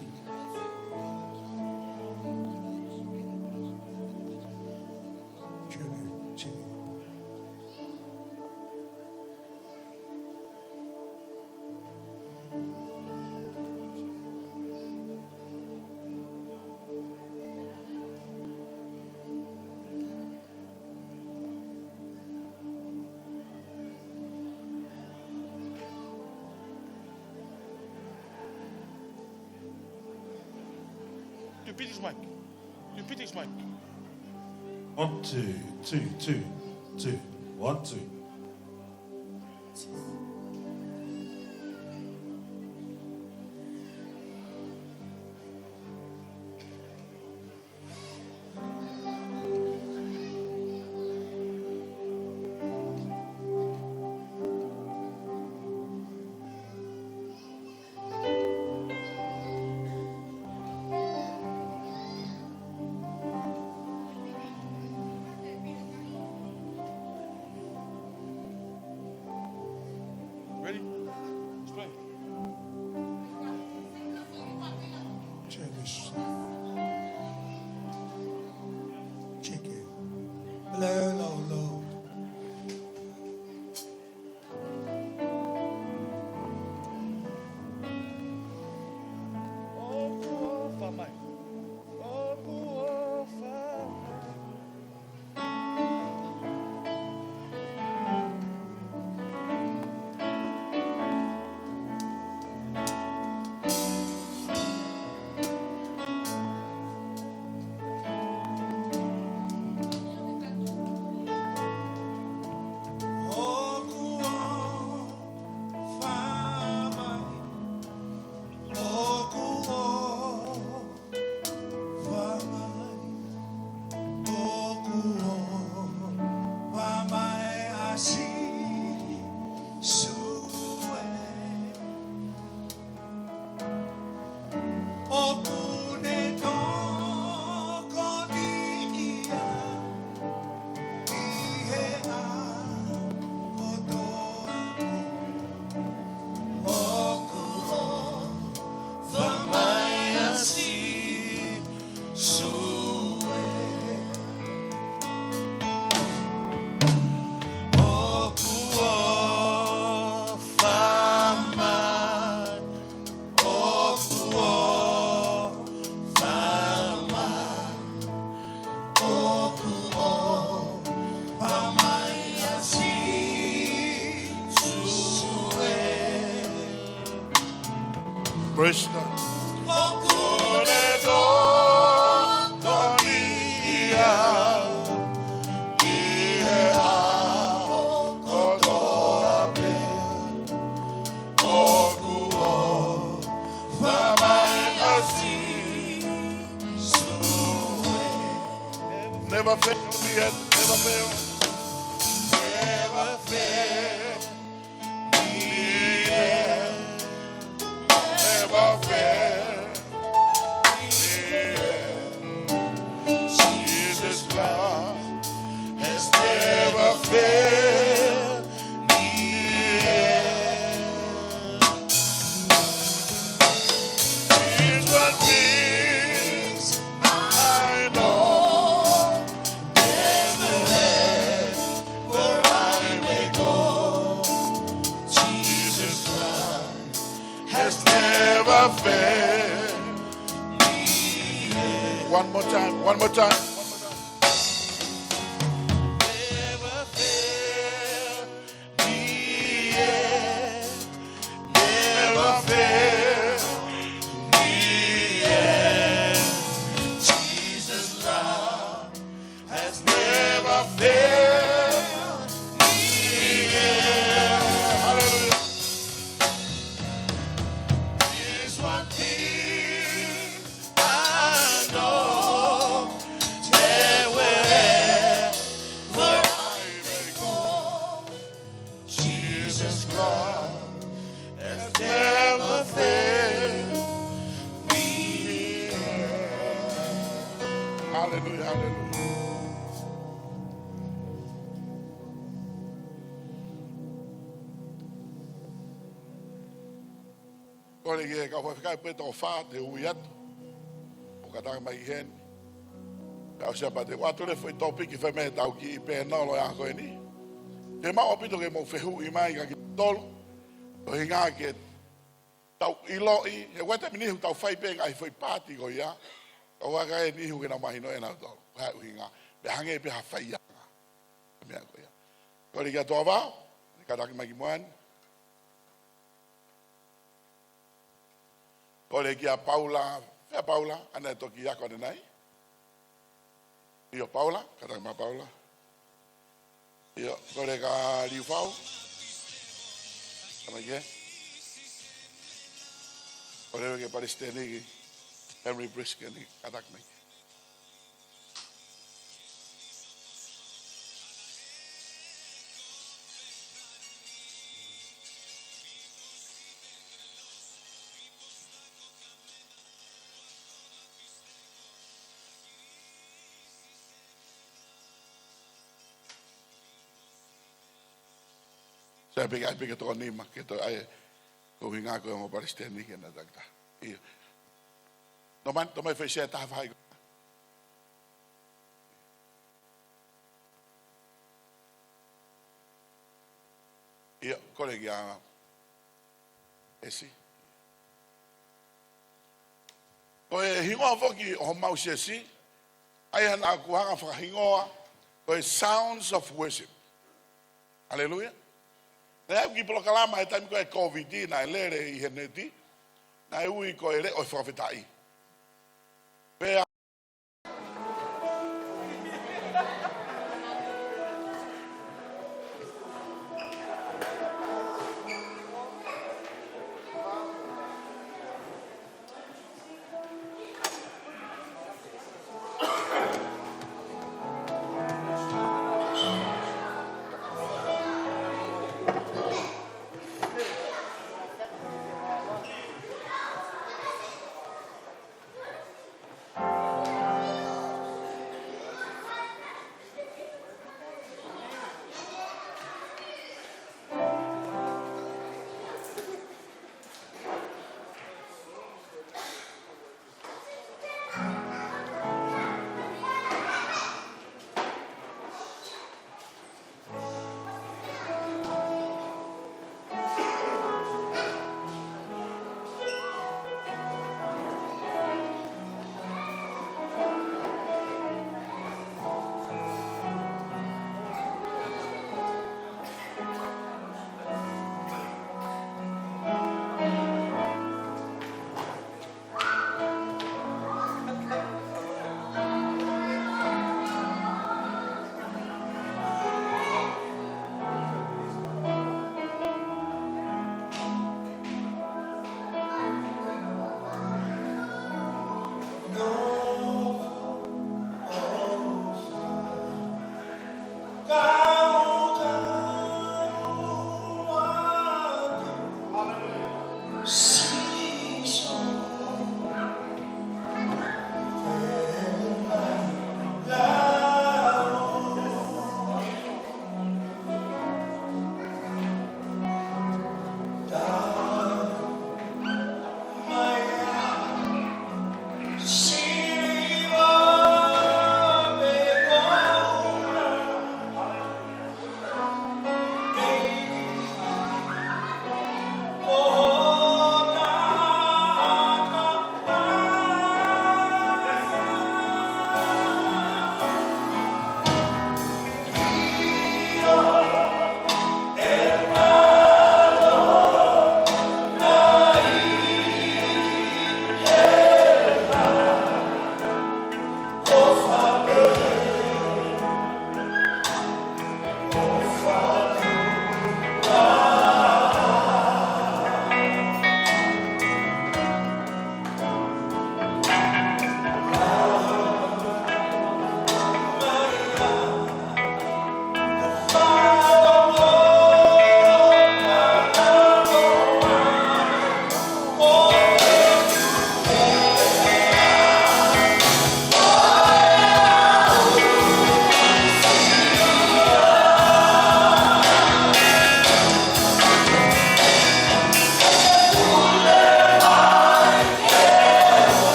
Two, two. Repeat his mic. Repeat his mic. One, two, two, two, two. One, two. Ready? Let's play. Check this. Check it. Hello, hello, hello. ʻOku ʻofa mai. ʻOku ʻofa mai. ʻOku ʻofa mai. ʻOku ʻofa mai. ʻOku ʻofa mai ʻa Sīsū ē. ʻOku ne tokoni ia ʻi he ʻaho kotoa pē. ʻOku ʻofa mai ʻa Sīsū ē. ʻOku ʻofa mai. ʻOku ʻofa mai. ʻOku ʻofa mai ʻa Sīsū ē. Praise God. ʻOku ne tokoni ia ʻi he ʻaho kotoa pē. ʻOku ʻofa mai ʻa Sīsū ē. Never fail me yet, never fail. Never fail me yet, never fail me yet. Jesus Christ has never failed me yet. He's what brings I know wherever I may go. Jesus Christ has never failed me yet. One more time, one more time. Never failed me yet. Never failed me yet. Jesus Christ has never failed me yet. Hallelujah. Is one thing I know, that wherever I may go, Jesus Christ has never failed me yet. Hallelujah, hallelujah. Kole ki he kau faifekau pē toko fā te u ui atu. ʻO kātaki mai ki heni. Kau sia pā te u ʻoatu leva e foʻi tōpiki fai mei he tau kiʻi pēnolo ʻa ko eni. Ke maʻu ʻaupito ke mou fehuʻi mai kia kitautolu. ʻUhinga ke tau ʻiloʻi, he ʻoku ʻi ai e taimi ʻoku tau fai pē ngaahi foʻi paati ko ia. Ka ʻoku ʻikai ke nau mahino ʻe nautolu. Ko e hā e ʻuhinga. Pea hangē pē ha faiʻanga. Meʻa ko ia. Kole kia Toavao, kātaki mai ki muʻa ni. Kole kia Paula Fea Paula, ʻa ena ʻe toki ako ʻanenai. ʻIo Paula, kātaki mai Paula. ʻIo, kole kia Liufau. Kātaki mai ki hē. Kole kia Palesiteni ki Henry Briskin, kātaki mai ki hē. Sai pē ke, ʻai pē ke toko nima, ke toe ʻai, ko e ʻuhinga ko e ongo Palesiteni ke na takita. ʻIo. Tō mai, tō mai fai se taha fai. ʻIo, kole kia Esi. Ko e hingoa foki ʻo homau siasi, ʻa ia naʻa ku hanga fakahingoa, ko e Sounds of Worship. Haleluia. Naʻe ʻi ai e kiʻi polokalama he taimi ko ē ʻo e Covid, naʻe lele ʻi he neti, naʻe ui ko e Leʻo ʻo e Fakafetaʻi. Pea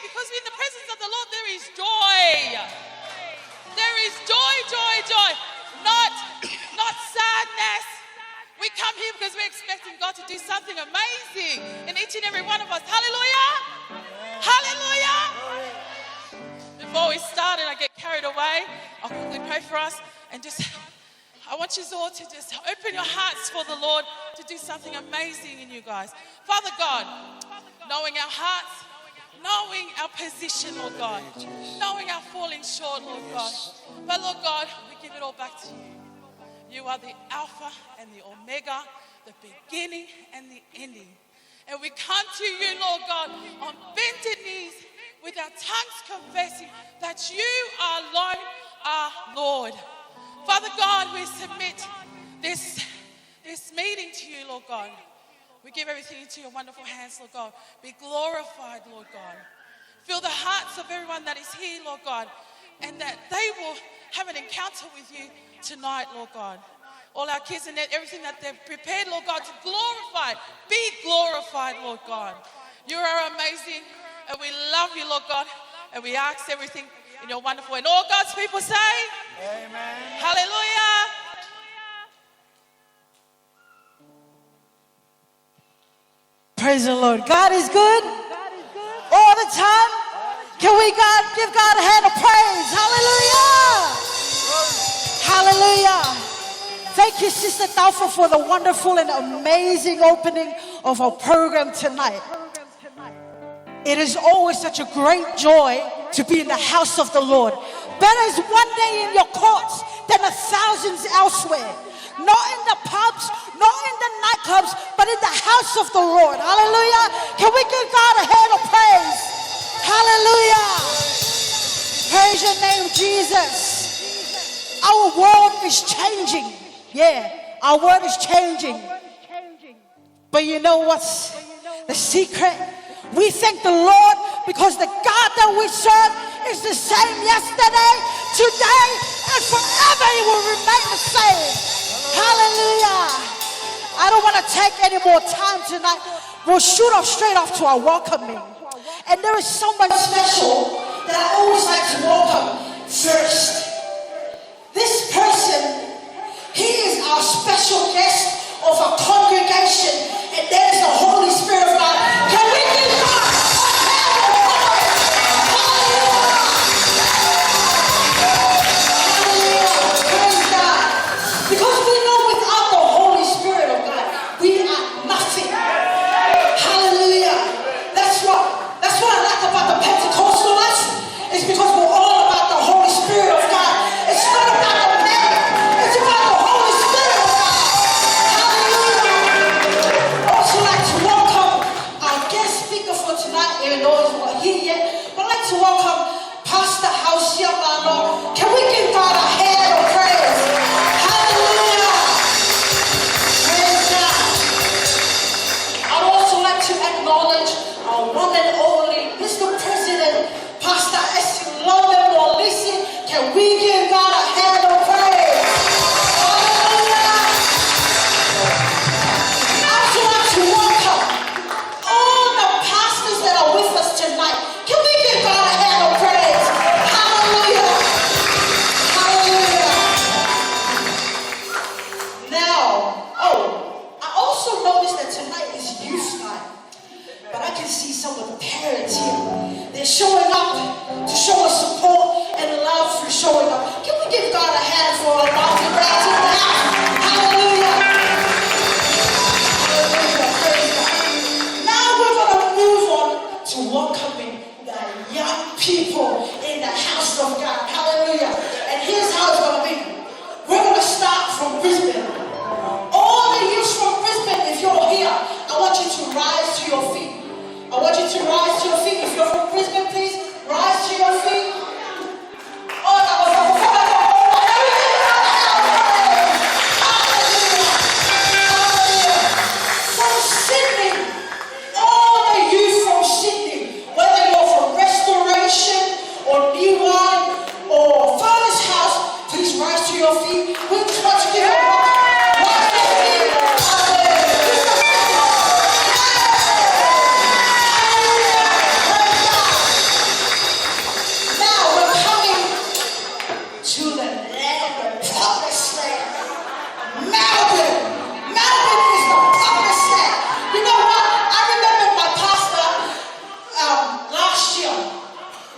because in the presence of the Lord there is joy. There is joy, joy, joy. Not, not sadness. We come here because we're expecting God to do something amazing in each and every one of us. Hallelujah. Hallelujah. Before we start and I get carried away, I'll quickly pray for us and just, I want you all to just open your hearts for the Lord to do something amazing in you guys. Father God, knowing our hearts, knowing our position, Lord God, knowing our falling short, Lord God. But Lord God, we give it all back to you. You are the Alpha and the Omega, the beginning and the ending. And we come to you, Lord God, on bended knees with our tongues confessing that you alone are Lord. Father God, we submit this, this meeting to you, Lord God. We give everything into your wonderful hands, Lord God. Be glorified, Lord God. Fill the hearts of everyone that is here, Lord God, and that they will have an encounter with you tonight, Lord God. All our kids and everything that they've prepared, Lord God, to glorify, be glorified, Lord God. You are amazing, and we love you, Lord God, and we ask everything in your wonderful. And all God's people say, Amen. Hallelujah. Praise the Lord. God is good all the time. Can we God give God a hand of praise? Hallelujah. Hallelujah. Thank you, Sister Taufa, for the wonderful and amazing opening of our program tonight. It is always such a great joy to be in the house of the Lord. Better is one day in your courts than a thousand elsewhere. Not in the pubs, not in the nightclubs, but in the house of the Lord. Hallelujah. Can we give God a hand of praise? Hallelujah. Praise your name, Jesus. Our world is changing. Yeah, our world is changing. But you know what's the secret? We thank the Lord because the God that we serve is the same yesterday, today, and forever. He will remain the same. Hallelujah. I don't want to take any more time tonight. We'll shoot off straight off to our welcoming. And there is someone special that I always like to welcome first. This person, he is our special guest of our congregation, and that is the Holy Spirit of God. Can we give God a hand of praise? Hallelujah. Hallelujah. Praise God. Because we know without the Holy Spirit of God, we are nothing. Hallelujah. That's what, that's what I like about the Pentecostal life. It's because we're all about the Holy Spirit of God. It's not about the man. It's about the Holy Spirit of God. Hallelujah. Also like to welcome our guest speaker for tonight, even though he's not here yet. But I'd like to welcome Pastor Hausia Mano. Can we give God a hand of praise? Hallelujah. Praise God. I'd also like to acknowledge our one and only Mister President, Pastor Esilome Molisi. Can we give God a hand of praise? Hallelujah. I'd also like to welcome all the pastors that are with us tonight. Can we give God a hand of praise? Hallelujah. Hallelujah. Now, oh, I also noticed that tonight is youth night. But I can see some of the parents here. They're showing up to show us support and love for showing up. Can we give God a hand for a rousing round of applause? Hallelujah. Hallelujah. Praise God. Now we're gonna move on to welcoming the young people in the house of God. Hallelujah. And here's how it's gonna be. We're gonna start from Brisbane. All the youths from Brisbane, if you're here, I want you to rise to your feet. I want you to rise to your feet. If you're from Brisbane, please rise to your feet. Oh, that was a, hallelujah. Hallelujah. From Sydney, all the youth from Sydney, whether you're from Restoration or New One or Father's House, please rise to your feet. We just want to give a round of applause. Hallelujah.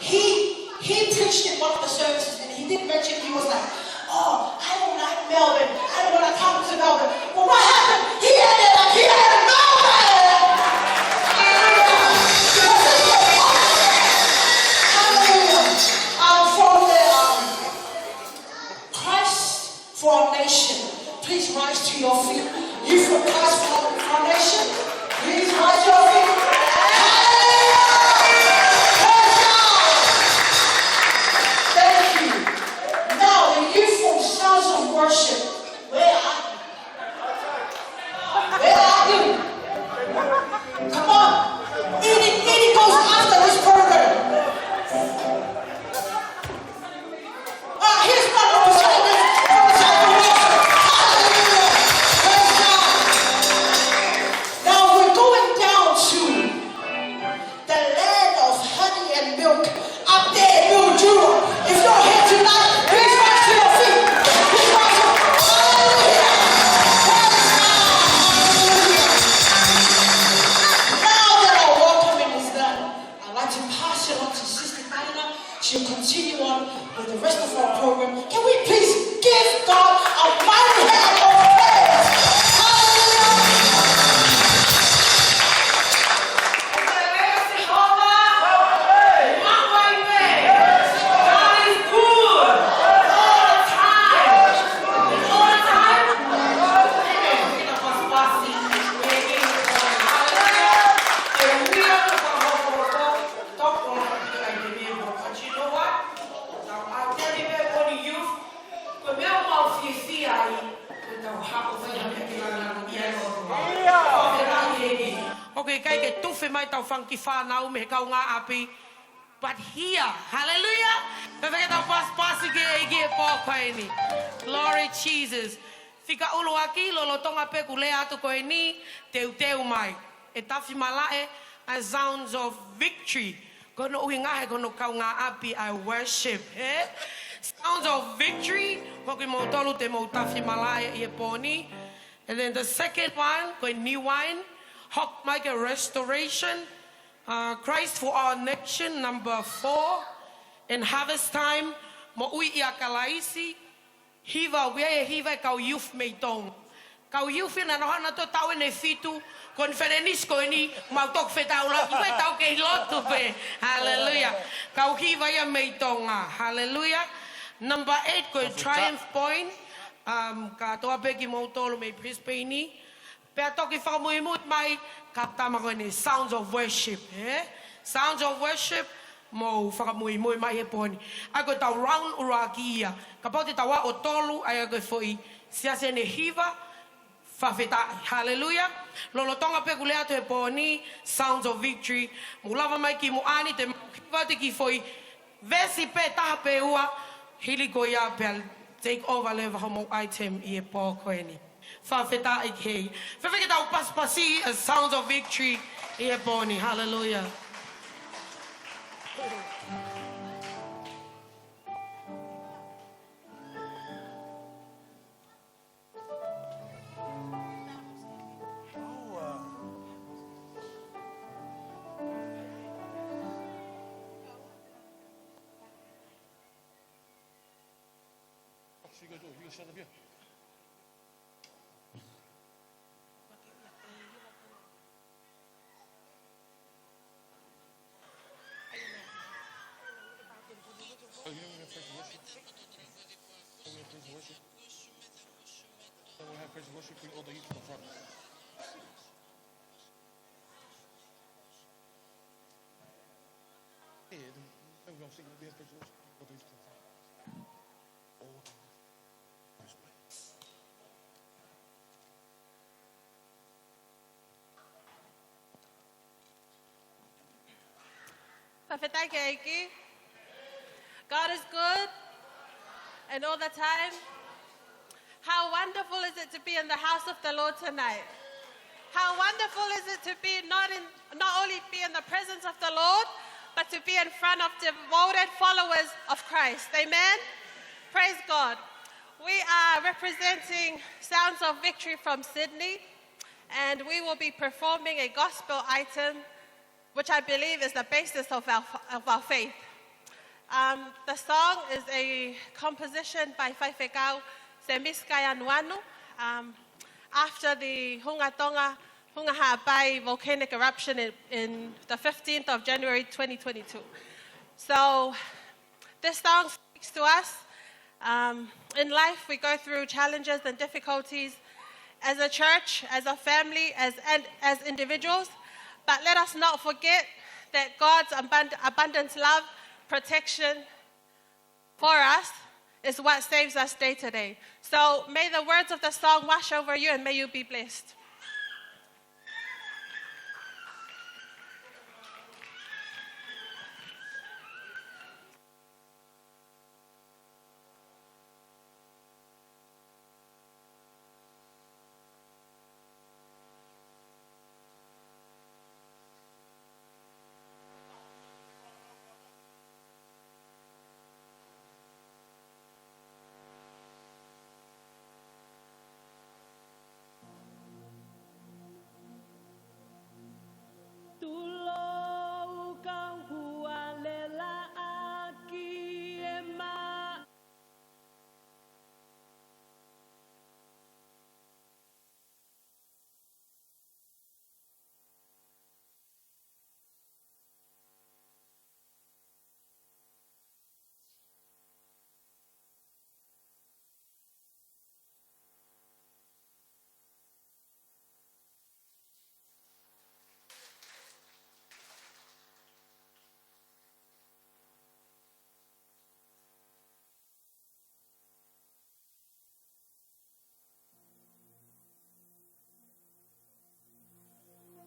He, he preached in one of the services and he did mention, he was like, "Oh, I don't like Melbourne. I don't wanna come to Melbourne." But what happened? He ended up here in Melbourne. Hallelujah. Because this was awesome. Hallelujah. Um, from the, um, Christ for our nation. Please rise to your feet. You from Christ for, for our nation. Please rise to your feet. Hallelujah. Praise God. Thank you. Now, the youth from Sounds of Worship. Where are you? Where are you? Come on. It, it goes after this program. Ah, here's one of the singers from South America. Hallelujah. Praise God. Now we're going down to the land of honey and milk up there in Mildura. If you're here tonight, please rise to your feet. Please rise up. Hallelujah. Praise God. Hallelujah. Now that our welcoming is done, I'd like to pass it on to Sister Diana. She'll continue on with the rest of our program. Can we please give God a mighty hand of praise? Hallelujah! God is good. All the time. All the time. Hallelujah. Tokolahi pē ʻa e meʻa mo, but you know what? Tau ʻai ke ni pē ko eni youth. Ko e meʻa mau fiefia ai, ko ʻetau haʻofia pē ki lalo ʻi he ʻOtua. Ko e meʻa ʻeni. ʻOku ʻikai ke tufe mai ʻetau fanga kiʻi fānau mei he kaungāʻapi. But here, hallelujah. Pea fēfē ke tau pasipasi ki he ʻEiki he pō ko eni. Glory Jesus. Fika ʻuluaki, lolotonga pē ʻeku lea atu ko eni, teuteu mai. ʻE tafi malaʻe ʻa e Sounds of Victory. Ko hono ʻuhinga he ko hono kaungāʻapi ʻa e worship, ē? Sounds of Victory, ko kimoutolu te mou tafi malaʻe ʻi he pō ni. And then the second one, ko e New Wine, hoko mai ki he Restoration, uh, Christ for Our Nation, number four, and Harvest Time, Moʻui ʻia Kalaisi, hiva, ʻoku ʻi ai e hiva ʻa e kau youth mei Tonga. Kau youth naʻa nau hanga ʻo tau ʻene fitu, konifelenisi ko eni, mau toki fetaulaki, pea tau kei lotu pē. Hallelujah. Kau hiva ia mei Tonga. Hallelujah. Number eight, ko e Triumph Point. Um, kātoa pē kimoutolu mei Brisbane. Pea toki fakamuimui mai, kau tama ko eni, Sounds of Worship, ē? Sounds of Worship, mou fakamuimui mai he pō ni. ʻA ia ko ʻetau round ʻuluaki ia. Kapau te tau ʻalu ʻo tolu, ʻa ia ko e foʻi siasi ʻene hiva, fakafetaʻi. Hallelujah. Lolotonga pē ʻeku lea atu he pō ni, Sounds of Victory. Mou lava mai ki muʻa ni te mau hiva atu e kiʻi foʻi veesi pē taha pe ua, hili ko ia pea take over leva homou item ʻi he pō ko eni. Fakafetaʻi ki he ʻEiki. Fēfē ke tau pasipasi ʻa e Sounds of Victory ʻi he pō ni. Hallelujah. Oh, you know we have praise and worship? Then we have praise and worship. Then we'll have praise and worship. Bring all the youth to the front. Yeah, then, then we're gonna sing. We have praise and worship. Bring all the youth to the front. All the youth. Fakafetaʻi ki he ʻEiki. God is good, and all the time. How wonderful is it to be in the house of the Lord tonight? How wonderful is it to be not in, not only be in the presence of the Lord, but to be in front of devoted followers of Christ. Amen? Praise God. We are representing Sounds of Victory from Sydney, and we will be performing a gospel item, which I believe is the basis of our, of our faith. Um, the song is a composition by Faifekau Semisi Kaianuanu, um, after the Hunga Tonga, Hunga Haʻapai volcanic eruption in, in the fifteenth of January twenty twenty-two. So this song speaks to us. Um, in life, we go through challenges and difficulties as a church, as a family, as, and as individuals. But let us not forget that God's abund-, abundant love, protection for us is what saves us day to day. So may the words of the song wash over you and may you be blessed. Tulou kau hualelaki e ma-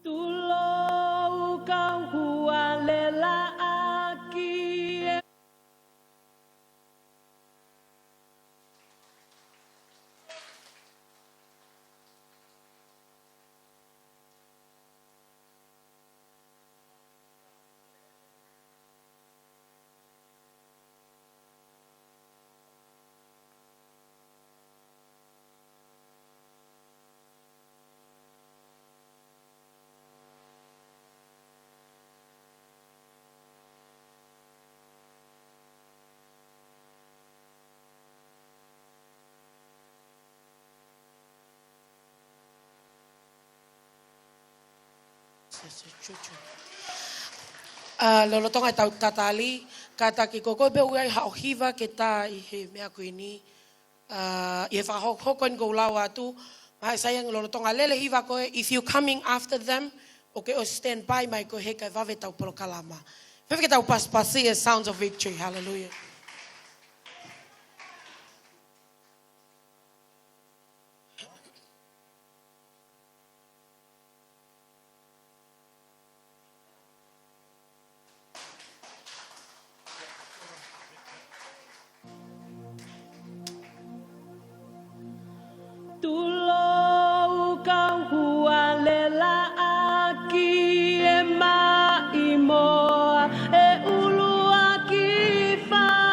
Tulou kau hualelaki e ʻA, lolotonga ʻetau tatali, kātaki ko koe pē ʻoku ʻi ai haʻo hiva ke tā ʻi he meʻa ko eni, ʻa, ʻi he fakahokohoko eni ʻoku ou lau atu, mai sai ange lolotonga lele hiva ko ē, if you coming after them, ʻoku ke ʻosi stand by mai koe he kae vave ʻetau polokalama. Fēfē ke tau pasipasi e Sounds of Victory, hallelujah. Tulou kau hualelaki e maʻimoa e ʻuluaki fā.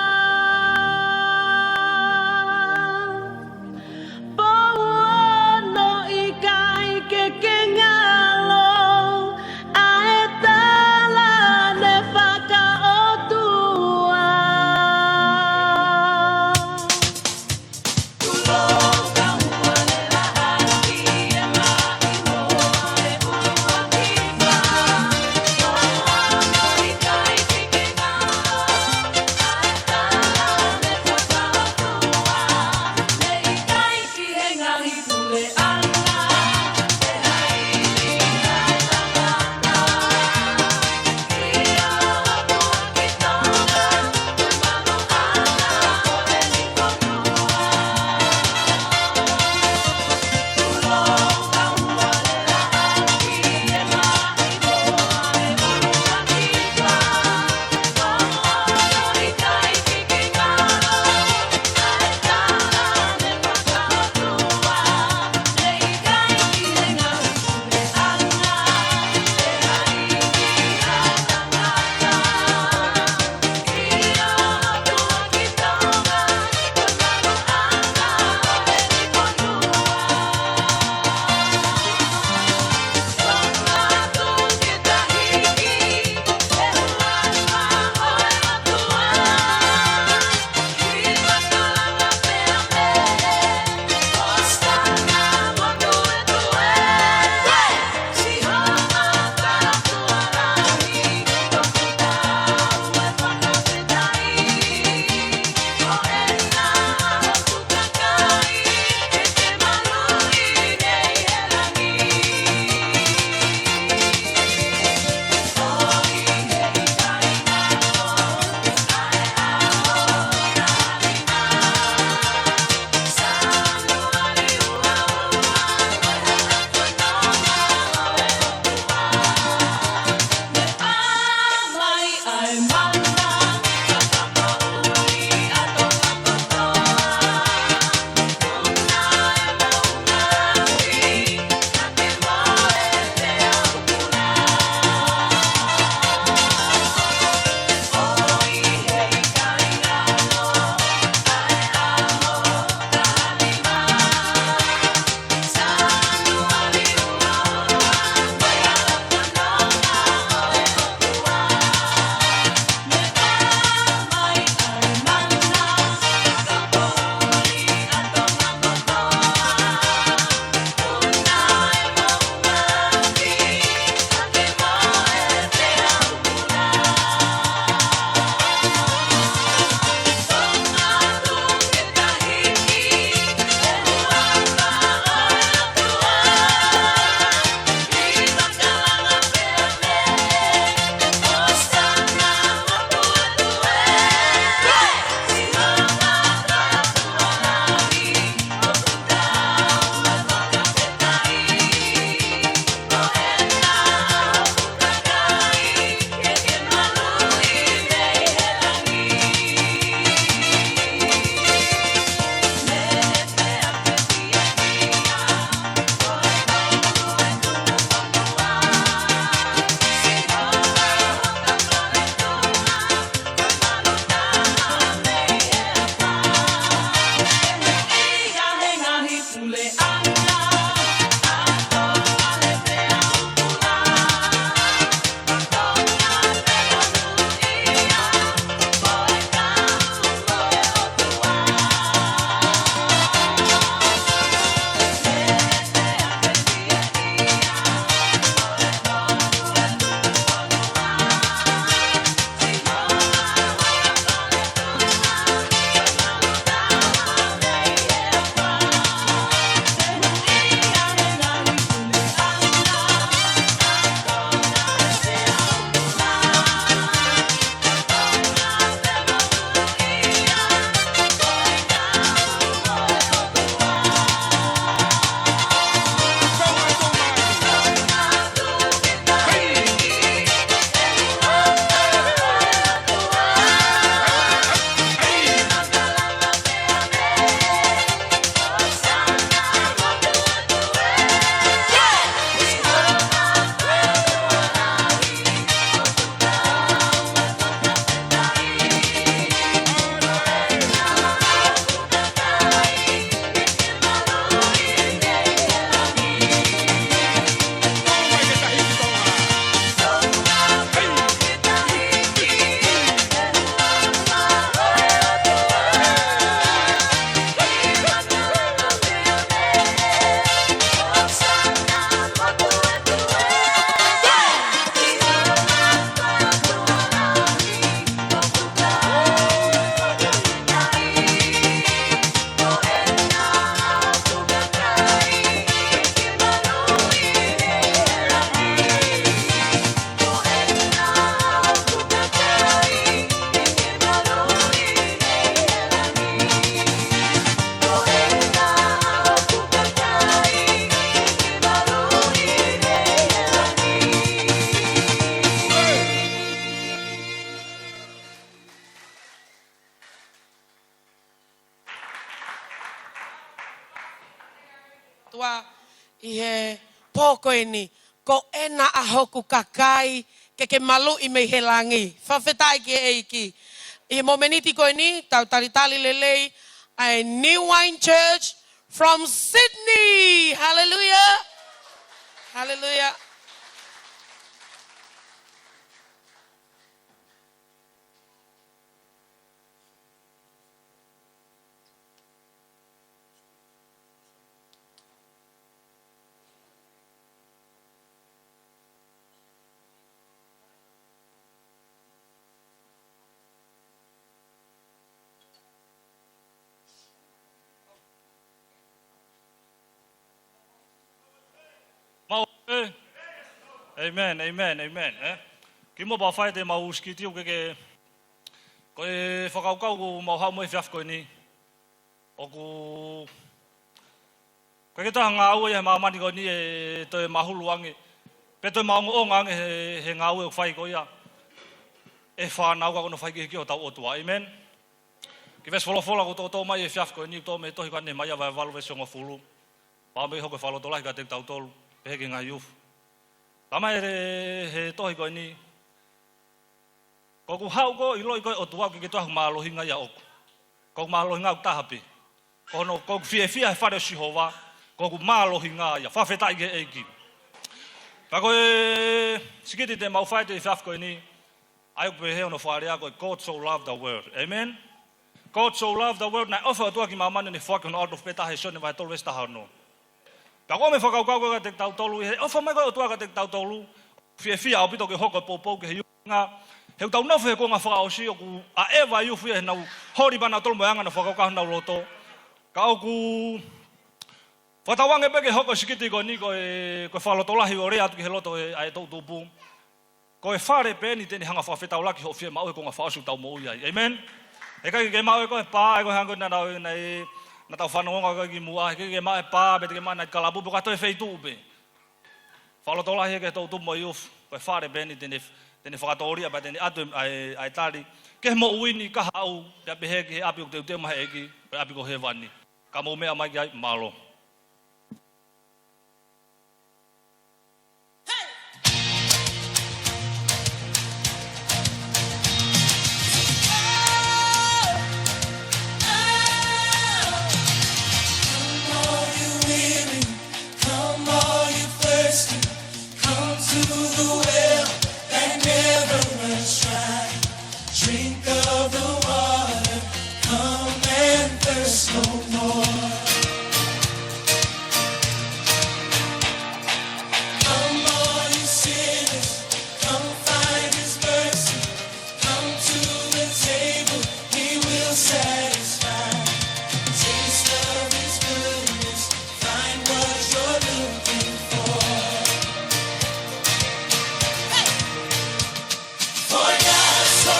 ʻOtua, ʻi he pō ko eni, ko ena ʻa hoku kakai ke ke maluʻi mei he langi. Fakafetaʻi ki he ʻEiki. ʻI he momeniti ko eni, tau talitali lelei ʻa e New Wine Church from Sydney. Hallelujah. Hallelujah. Mau, ē? Amen, amen, amen, ē? Kimuʻa pea fai atu ʻemau sikitiuke ke, ko e fakakaukau ʻoku mau haʻu mo e efiafi ko eni. ʻOku, ʻoku ʻikai ke toe ha ngāue ia he māmani ko eni ʻe toe mahulu ange. Pe toe maʻongoʻonga ange he, he ngāue ʻoku fai ko ia. ʻe fānau ka ko hono faikehekehe ʻo hotau ʻOtua. ʻĒmeni. Kiʻi veesi folofola ʻoku toutou mai he efiafi ko eni, toʻo mei he tohi ko eni ʻa Maʻia vahe valu veesi hongofulu. Pea ʻoku ʻi ai hoko e fakalotolahi kiate kitautolu, pehē ki he ngaahi ufu. Talamai he, he tohi ko eni, ko ʻeku haʻu ʻo ʻiloʻi ko e ʻOtua ʻoku ʻikai ke toe ʻi ai ha mālohinga ʻiate au. Ko ʻeku mālohinga ʻoku taha pē. Ko hono, ko ʻeku fiefia he fale ʻo Sihova, ko ʻeku mālohinga ia, fakafetaʻi ki he ʻEiki. Pea ko e sikiti te mau fai he efiafi ko eni, ʻa ia ʻoku pehē hono fakalea ko e God so loved the world. ʻĒmeni? God so loved the world, naʻe ʻofa ʻOtua ki māmani ʻo ne foaki hono ʻAlo tofu pē taha ʻi Sione vahe tolu veesi taha ono. Pea ko e meʻa fakakaukau ko ē kiate kitautolu, ʻi he ʻofa mai ko ē ʻOtua kiate kitautolu, fiefia ʻaupito ke hoko e poupou ki he ʻuhinga, he ʻoku tau nofo he kuonga fakaʻosi ʻoku ʻaʻeva e ufi ʻi heʻenau holi pē ʻanautolu mo e anga ʻenau fakakaukau ʻenau loto. Ka ʻoku fakatauange pē ke hoko e sikiti ko eni ko e, ko e fakalotolahi ʻo lea atu ki he loto ʻo e, ʻa e toʻutupu. Ko e fale pē eni te ne hanga fakafetaulaki hoʻo fiemaʻu he kuonga fakaʻosi ʻoku tau moʻui ai. ʻĒmeni? He ʻikai ke maʻu ʻe koe e pā, ʻe koe hangē ko ē naʻa tau, naʻe, naʻa tau fanongo ko ē kimuʻa, he ʻikai ke maʻu e pā, pe te ke maʻu e nai kalapu, pe ko ha toe feituʻu pē. Fakalotolahi ki he toʻutupu mo e youth, ko e fale pē eni te ne, te ne fakatōlia pea te ne ʻatu ʻa e, ʻa e tali ki he moʻui ni, kahaʻu, pea pehē ki he ʻapi ʻoku teuteu mai ʻe he ʻEiki, ko e ʻapi ko hēvani. Ka mou meʻa mai ki ai, mālō. Come, all you weary, come, all you thirsty, come to the well that never runs dry. Drink of the water, come and thirst no more. Come, all you sinners, come find His mercy. Come to the table, He will satisfy. Taste of His goodness, find what you're looking for. For God so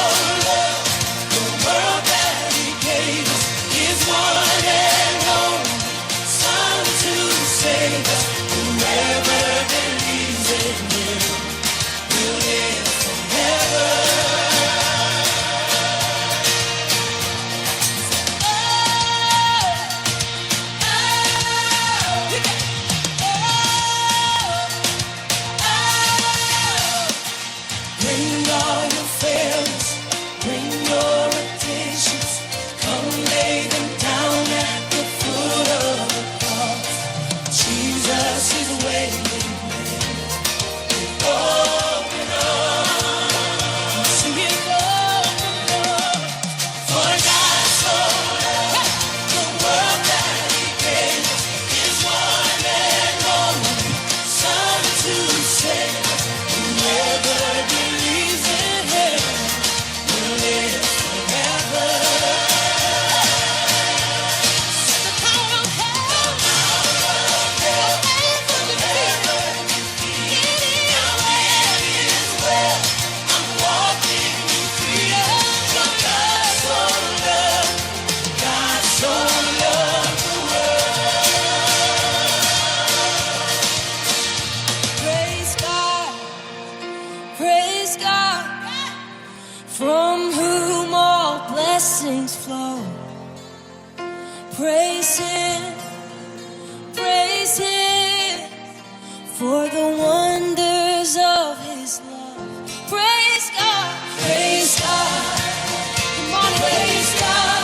loved the world that He gave us His one and only Son to save us. Whoever believes in Him will live forever. Oh, oh, oh, oh. Bring all your failures, bring your addictions, come lay them down at the foot of the cross. Jesus is waiting there with open arms. Sing it, open arms. For God so loved the world that He gave His one and only Son to save us. Whoever believes in Him will live forever. The power of hell, the power of hell forever defeated. It is well. I'm walking in freedom. God so loved, God so loved the world. Praise God, praise God, from whom all blessings flow. Praise Him, praise Him, for the wonders of His love. Praise God, praise God. Come on, praise God,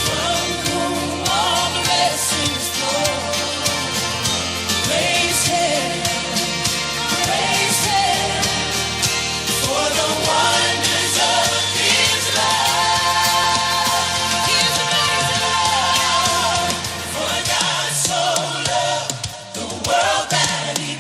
from whom all blessings flow. Praise Him, praise Him, for the wonders of His love. His amazing love. For God so loved the world that He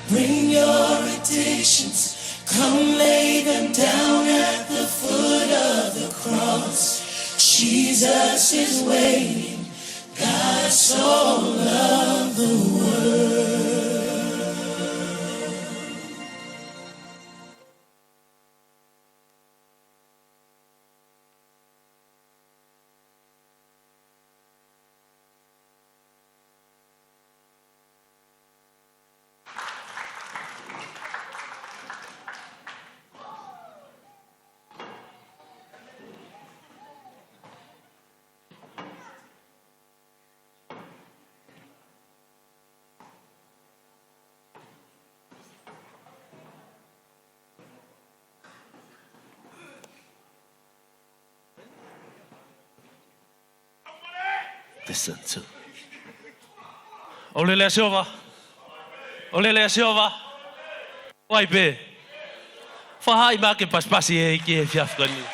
Bring your petitions, come lay them down at the foot of the cross. Jesus is waiting. God so loved the world. Listen to. ʻOku lelei ʻa Sihova. ʻOku lelei ʻa Sihova. ʻOku ʻi ai pē. Fakahā mai ke pasipasi ʻEiki he efiafi ko eni.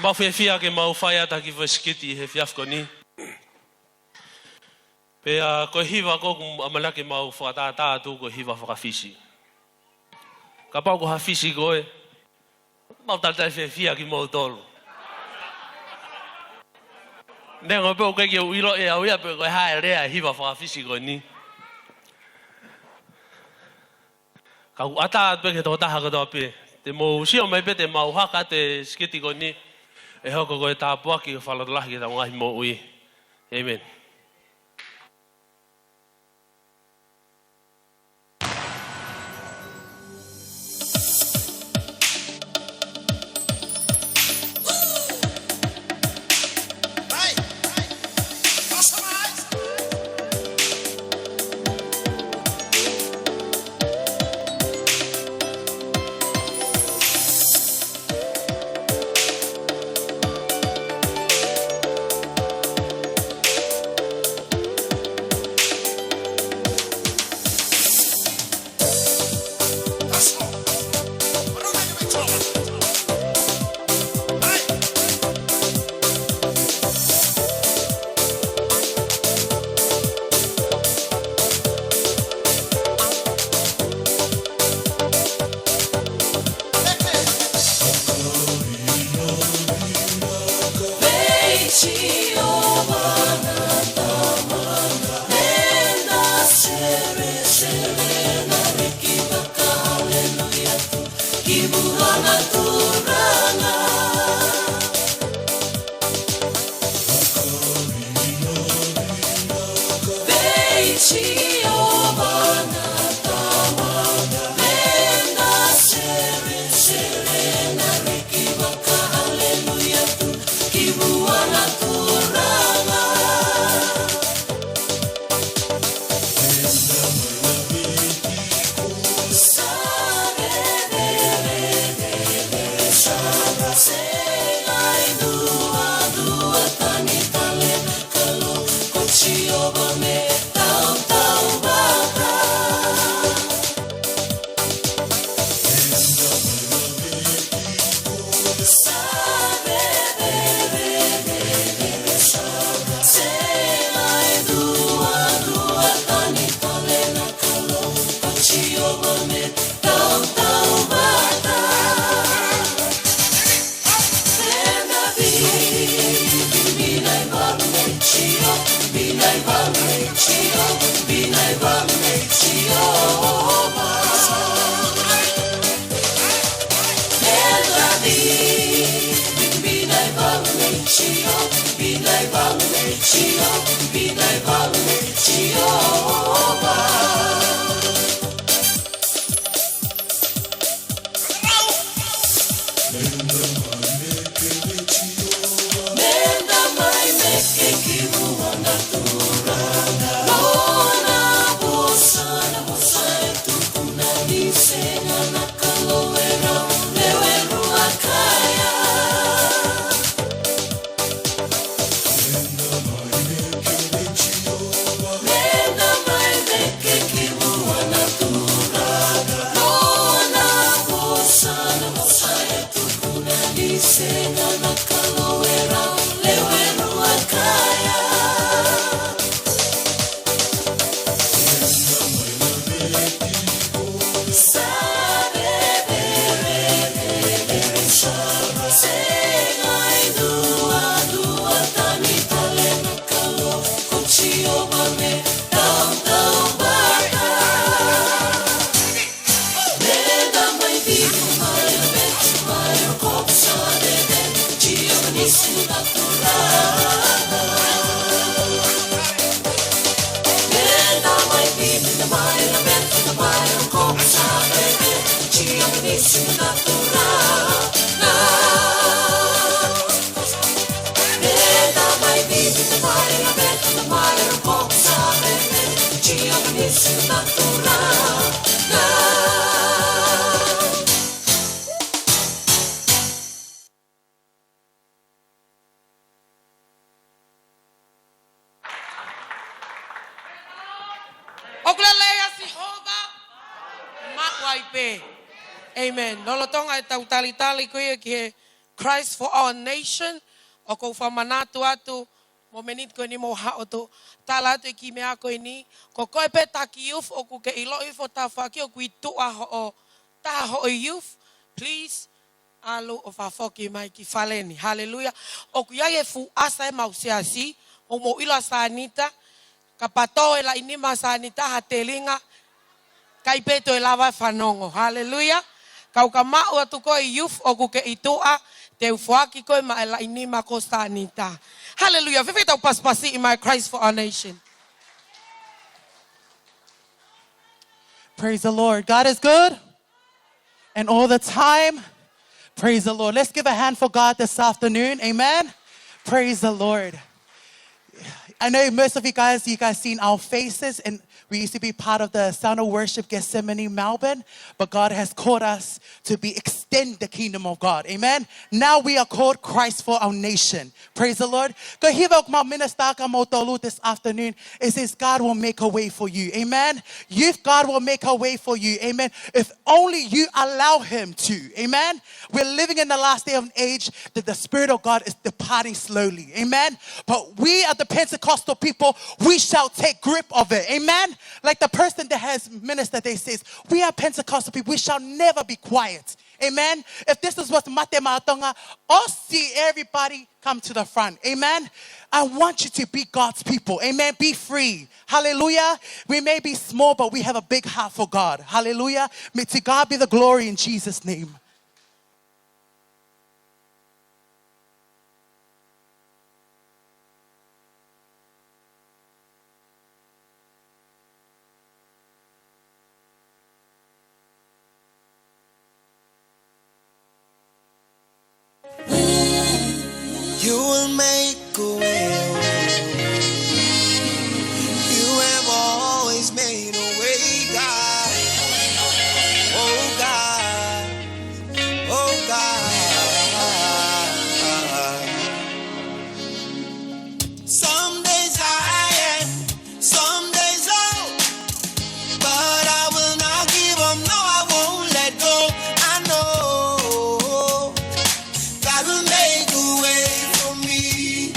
Mau fiefia ke mau fai atu ha kiʻi foʻi siketi he efiafi ko eni. Pea ko e hiva ko ē ʻoku ʻamanaki ke mau fakatātā atu ko e hiva faka-Fisi. Kapau ko ha Fisi koe, mau talitali fiefia kimoutolu. Neongo pē ʻoku ʻikai ke u ʻilo ʻe au ia pe ko e hā e lea e hiva faka-Fisi ko eni. Ka u ʻatā atu pē ki he tokotaha kotoa pē. Te mou sio mai pē te mau haka atu e siketi ko eni. ʻE hoko ko e tāpuaki ʻo e fakalotolahi ki heʻetau ngaahi moʻui. ʻĒmeni. ʻOku lelei ʻa Sihova maʻu ai pē. Amen. Lolotonga ʻetau talitali ko ia ki he Christ for Our Nation, ʻoku ou fakamanatu atu mo e miniti ko eni mo haʻo tala atu e kiʻi meʻa ko eni, ko koe pē taki youth ʻoku ke ʻiloʻi foʻi tafaʻaki ʻoku ʻi tuʻa hoʻo taha hoʻo youth, please, ʻalu ʻo fakafoki mai ki fale ni. Haleluia. ʻOku ʻi ai e fuʻu ʻasa ʻemau siasi, ʻoku mou ʻilo ʻa Sanita, kapau ʻe laʻi nima ʻa Sanita ha telinga, ʻikai pē toe lava e fanongo. Haleluia. Kau ka maʻu atu koe youth ʻoku ke ʻi tuʻa, te u foaki koe maʻa e laʻi nima ko Sanita. Haleluia. Fēfē ʻetau pasipasiʻi mai Christ for Our Nation. Praise the Lord. God is good. And all the time. Praise the Lord. Let's give a hand for God this afternoon. Amen. Praise the Lord. I know most of you guys, you guys seen our faces, and we used to be part of the Sound of Worship Gethsemane Melbourne, but God has called us to be extend the kingdom of God. Amen. Now we are called Christ for Our Nation. Praise the Lord. Ko e hiva ʻoku mau minister kia moutolu this afternoon, it says God will make a way for you. Amen. Youth, God will make a way for you. Amen. If only you allow him to. Amen. We're living in the last day of an age that the Spirit of God is departing slowly. Amen. But we are the Pentecostal people. We shall take grip of it. Amen. Like the person that has ministered, they says, we are Pentecostal people. We shall never be quiet. Amen. If this is what Mate Maʻa Tonga, I'll see everybody come to the front. Amen. I want you to be God's people. Amen. Be free. Hallelujah. We may be small, but we have a big heart for God. Hallelujah. May to God be the glory in Jesus' name. You will make a way. You have always made a way, God. Oh, God. Oh, God. Some days I am, some days low, but I will not give up, no, I won't let go. I know God will make a way for me.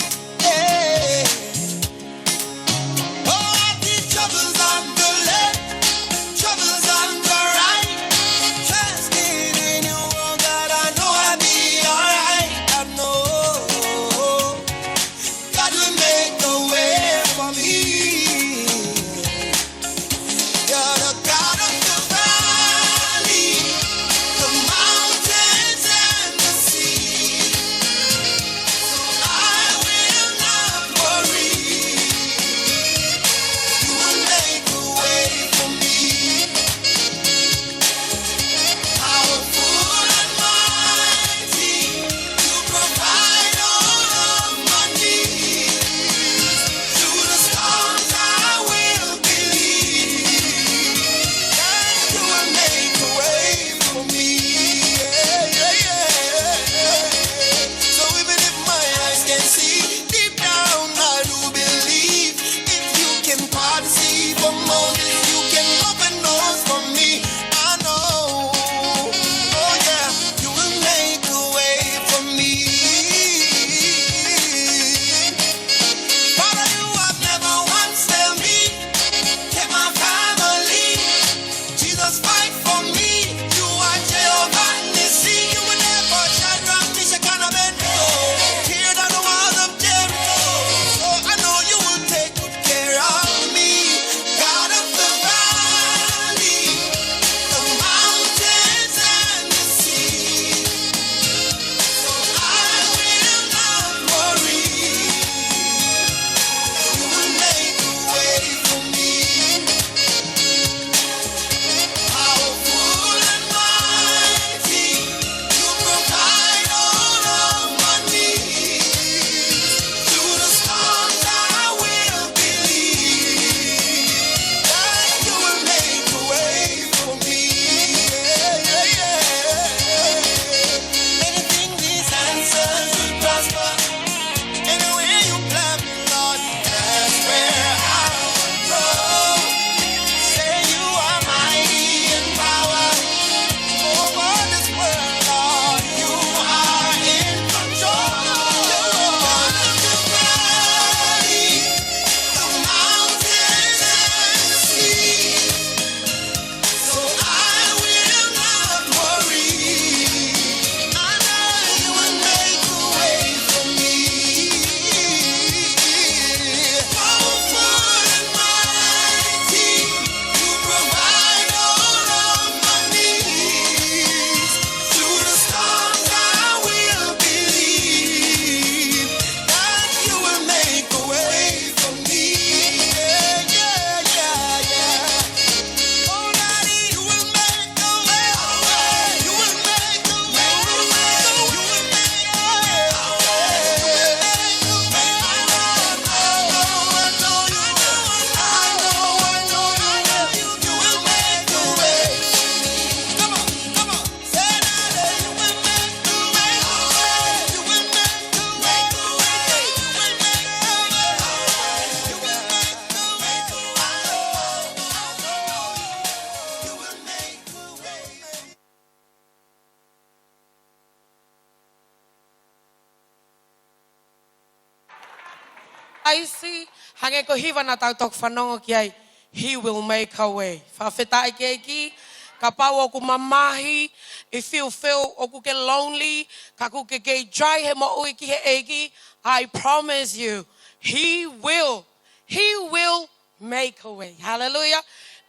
ʻAisi, hangē ko e hiva naʻa tau toki fanongo ki ai, He will make a way. Fakafetaʻi ki he ʻEiki, kapau ʻoku mamahi, if you feel ʻoku ke lonely, ka ʻoku ke kei try he moʻui ki he ʻEiki, I promise you, He will, He will make a way. Hallelujah.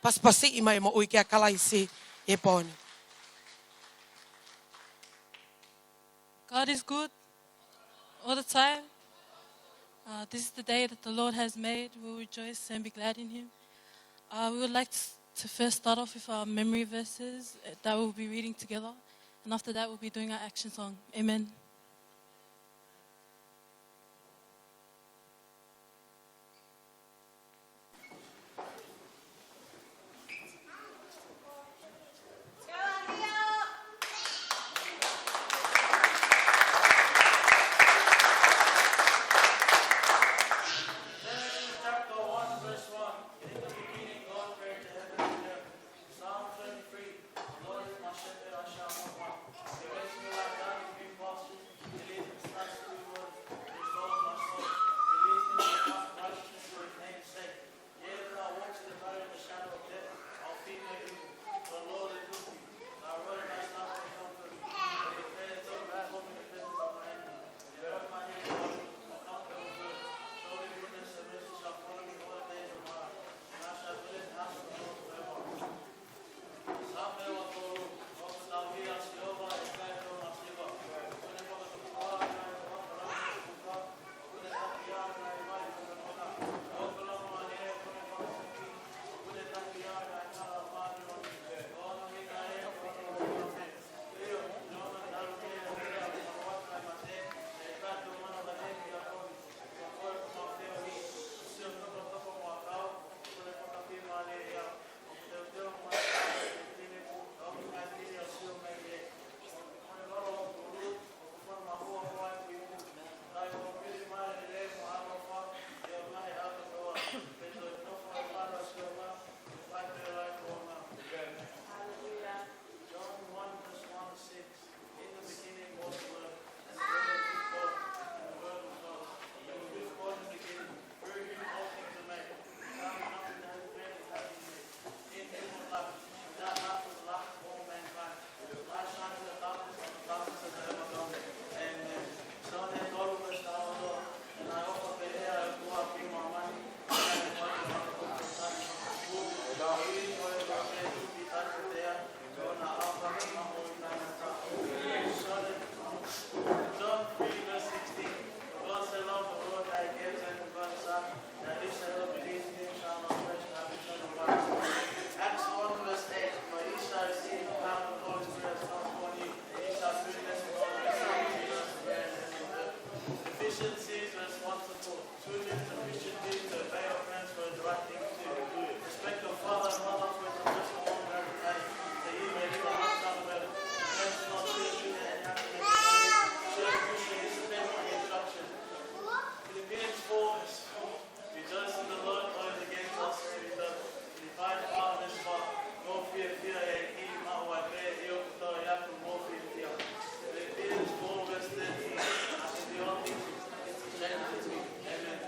Pasipasiʻi mai moʻui kia Kalaisi ʻi he pō ni. God is good all the time. Uh, this is the day that the Lord has made. We'll rejoice and be glad in him. Uh, we would like to, to first start off with our memory verses, uh, that we'll be reading together. And after that, we'll be doing our action song. Amen. Genesis chapter one, verse one. In the beginning, God created the heaven and the earth. Psalm twenty-three. The Lord is my shepherd, I shall not want. He makes me lie down in green pastures. He leads me beside still waters. He restores my soul. He leads me in the path of righteousness for his name's sake. Yea, though I walk through the valley of the shadow of death, I'll fear no evil. For the Lord is with me. Thy rod and thy staff, they comfort me. They prepare a table before me in the presence of my enemies. They anoint my head with oil. My cup runs over. Surely goodness and mercy shall follow me all the days of my life, and I shall dwell in the house of the Lord forever. Hallelujah. John one verse one to six. In the beginning was the Word, and the Word was with God, and the Word was God. He was with God in the beginning. Through him all things were made. Without him nothing that was made that has been made. In him was life, and that life was the light of all mankind. Light shines in the darkness, and the darkness has overcome it. Amen. So then, God will rest our Lord, and I offer the air of God in my money. John three verse sixteen. For God so loved the world that he gave his only begotten Son, that whosoever believes in him shall not perish but have eternal life. Acts one verse eight. For ye shall receive power when the Holy Spirit has come upon you, and ye shall be witnesses of all things. Ephesians six verse one to four. Children, the Christian duty to obey your parents, for it is the right thing to do. Respect your father and mother, for it is the first commandment with thanks, that you may live a lifestyle of earth. Parents do not treat your children any other way. Show them Christian discipline and instruction. Philippians four verse four. Rejoice in the Lord, always. Again, I'll say rejoice. Philippians four verse four. Mou fiefia ʻi he ʻEiki, maʻu ai pē ʻa e ʻilo kotoa ʻa ia ʻoku mou fiefia. Philippians four verse thirteen. I can do all things through Christ who strengthens me. Amen.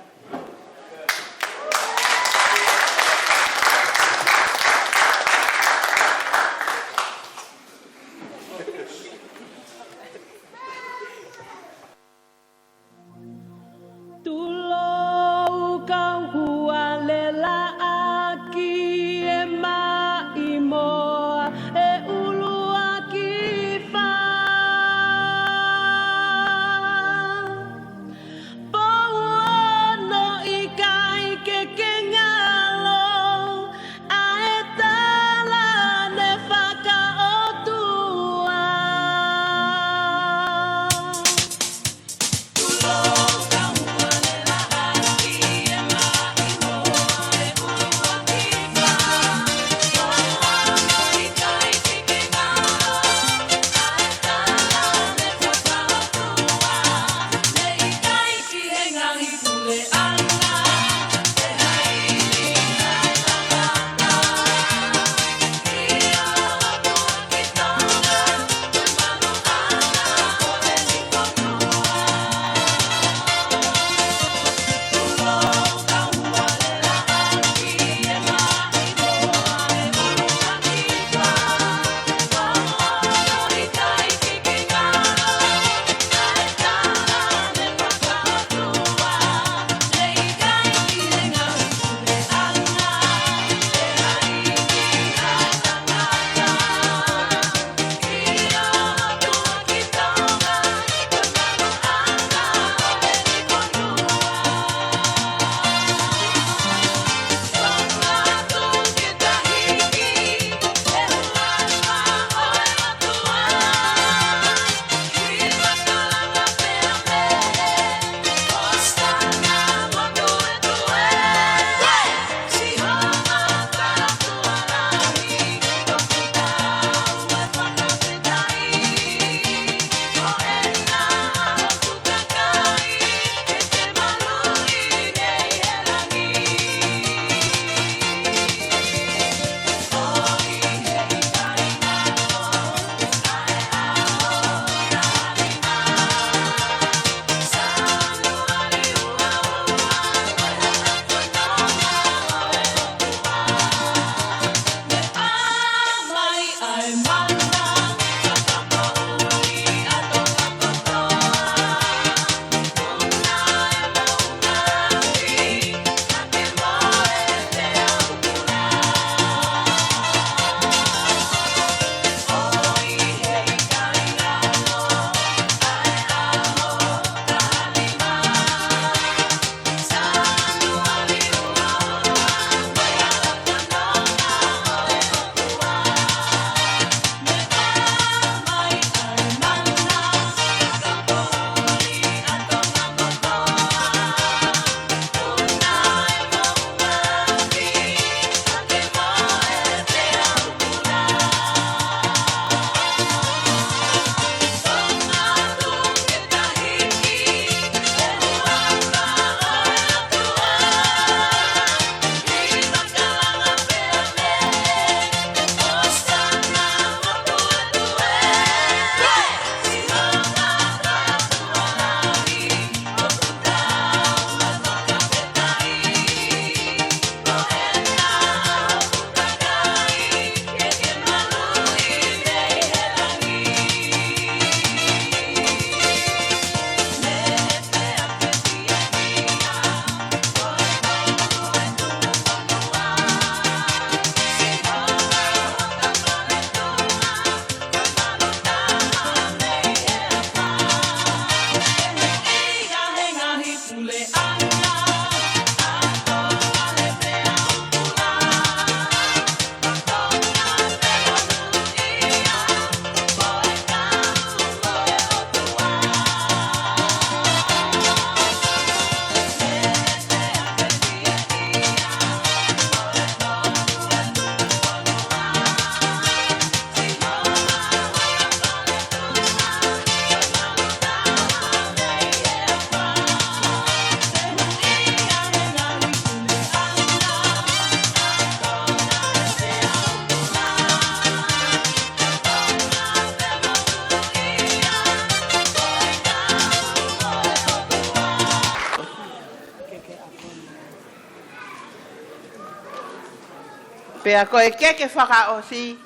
Pea ko e keke fakaʻosi,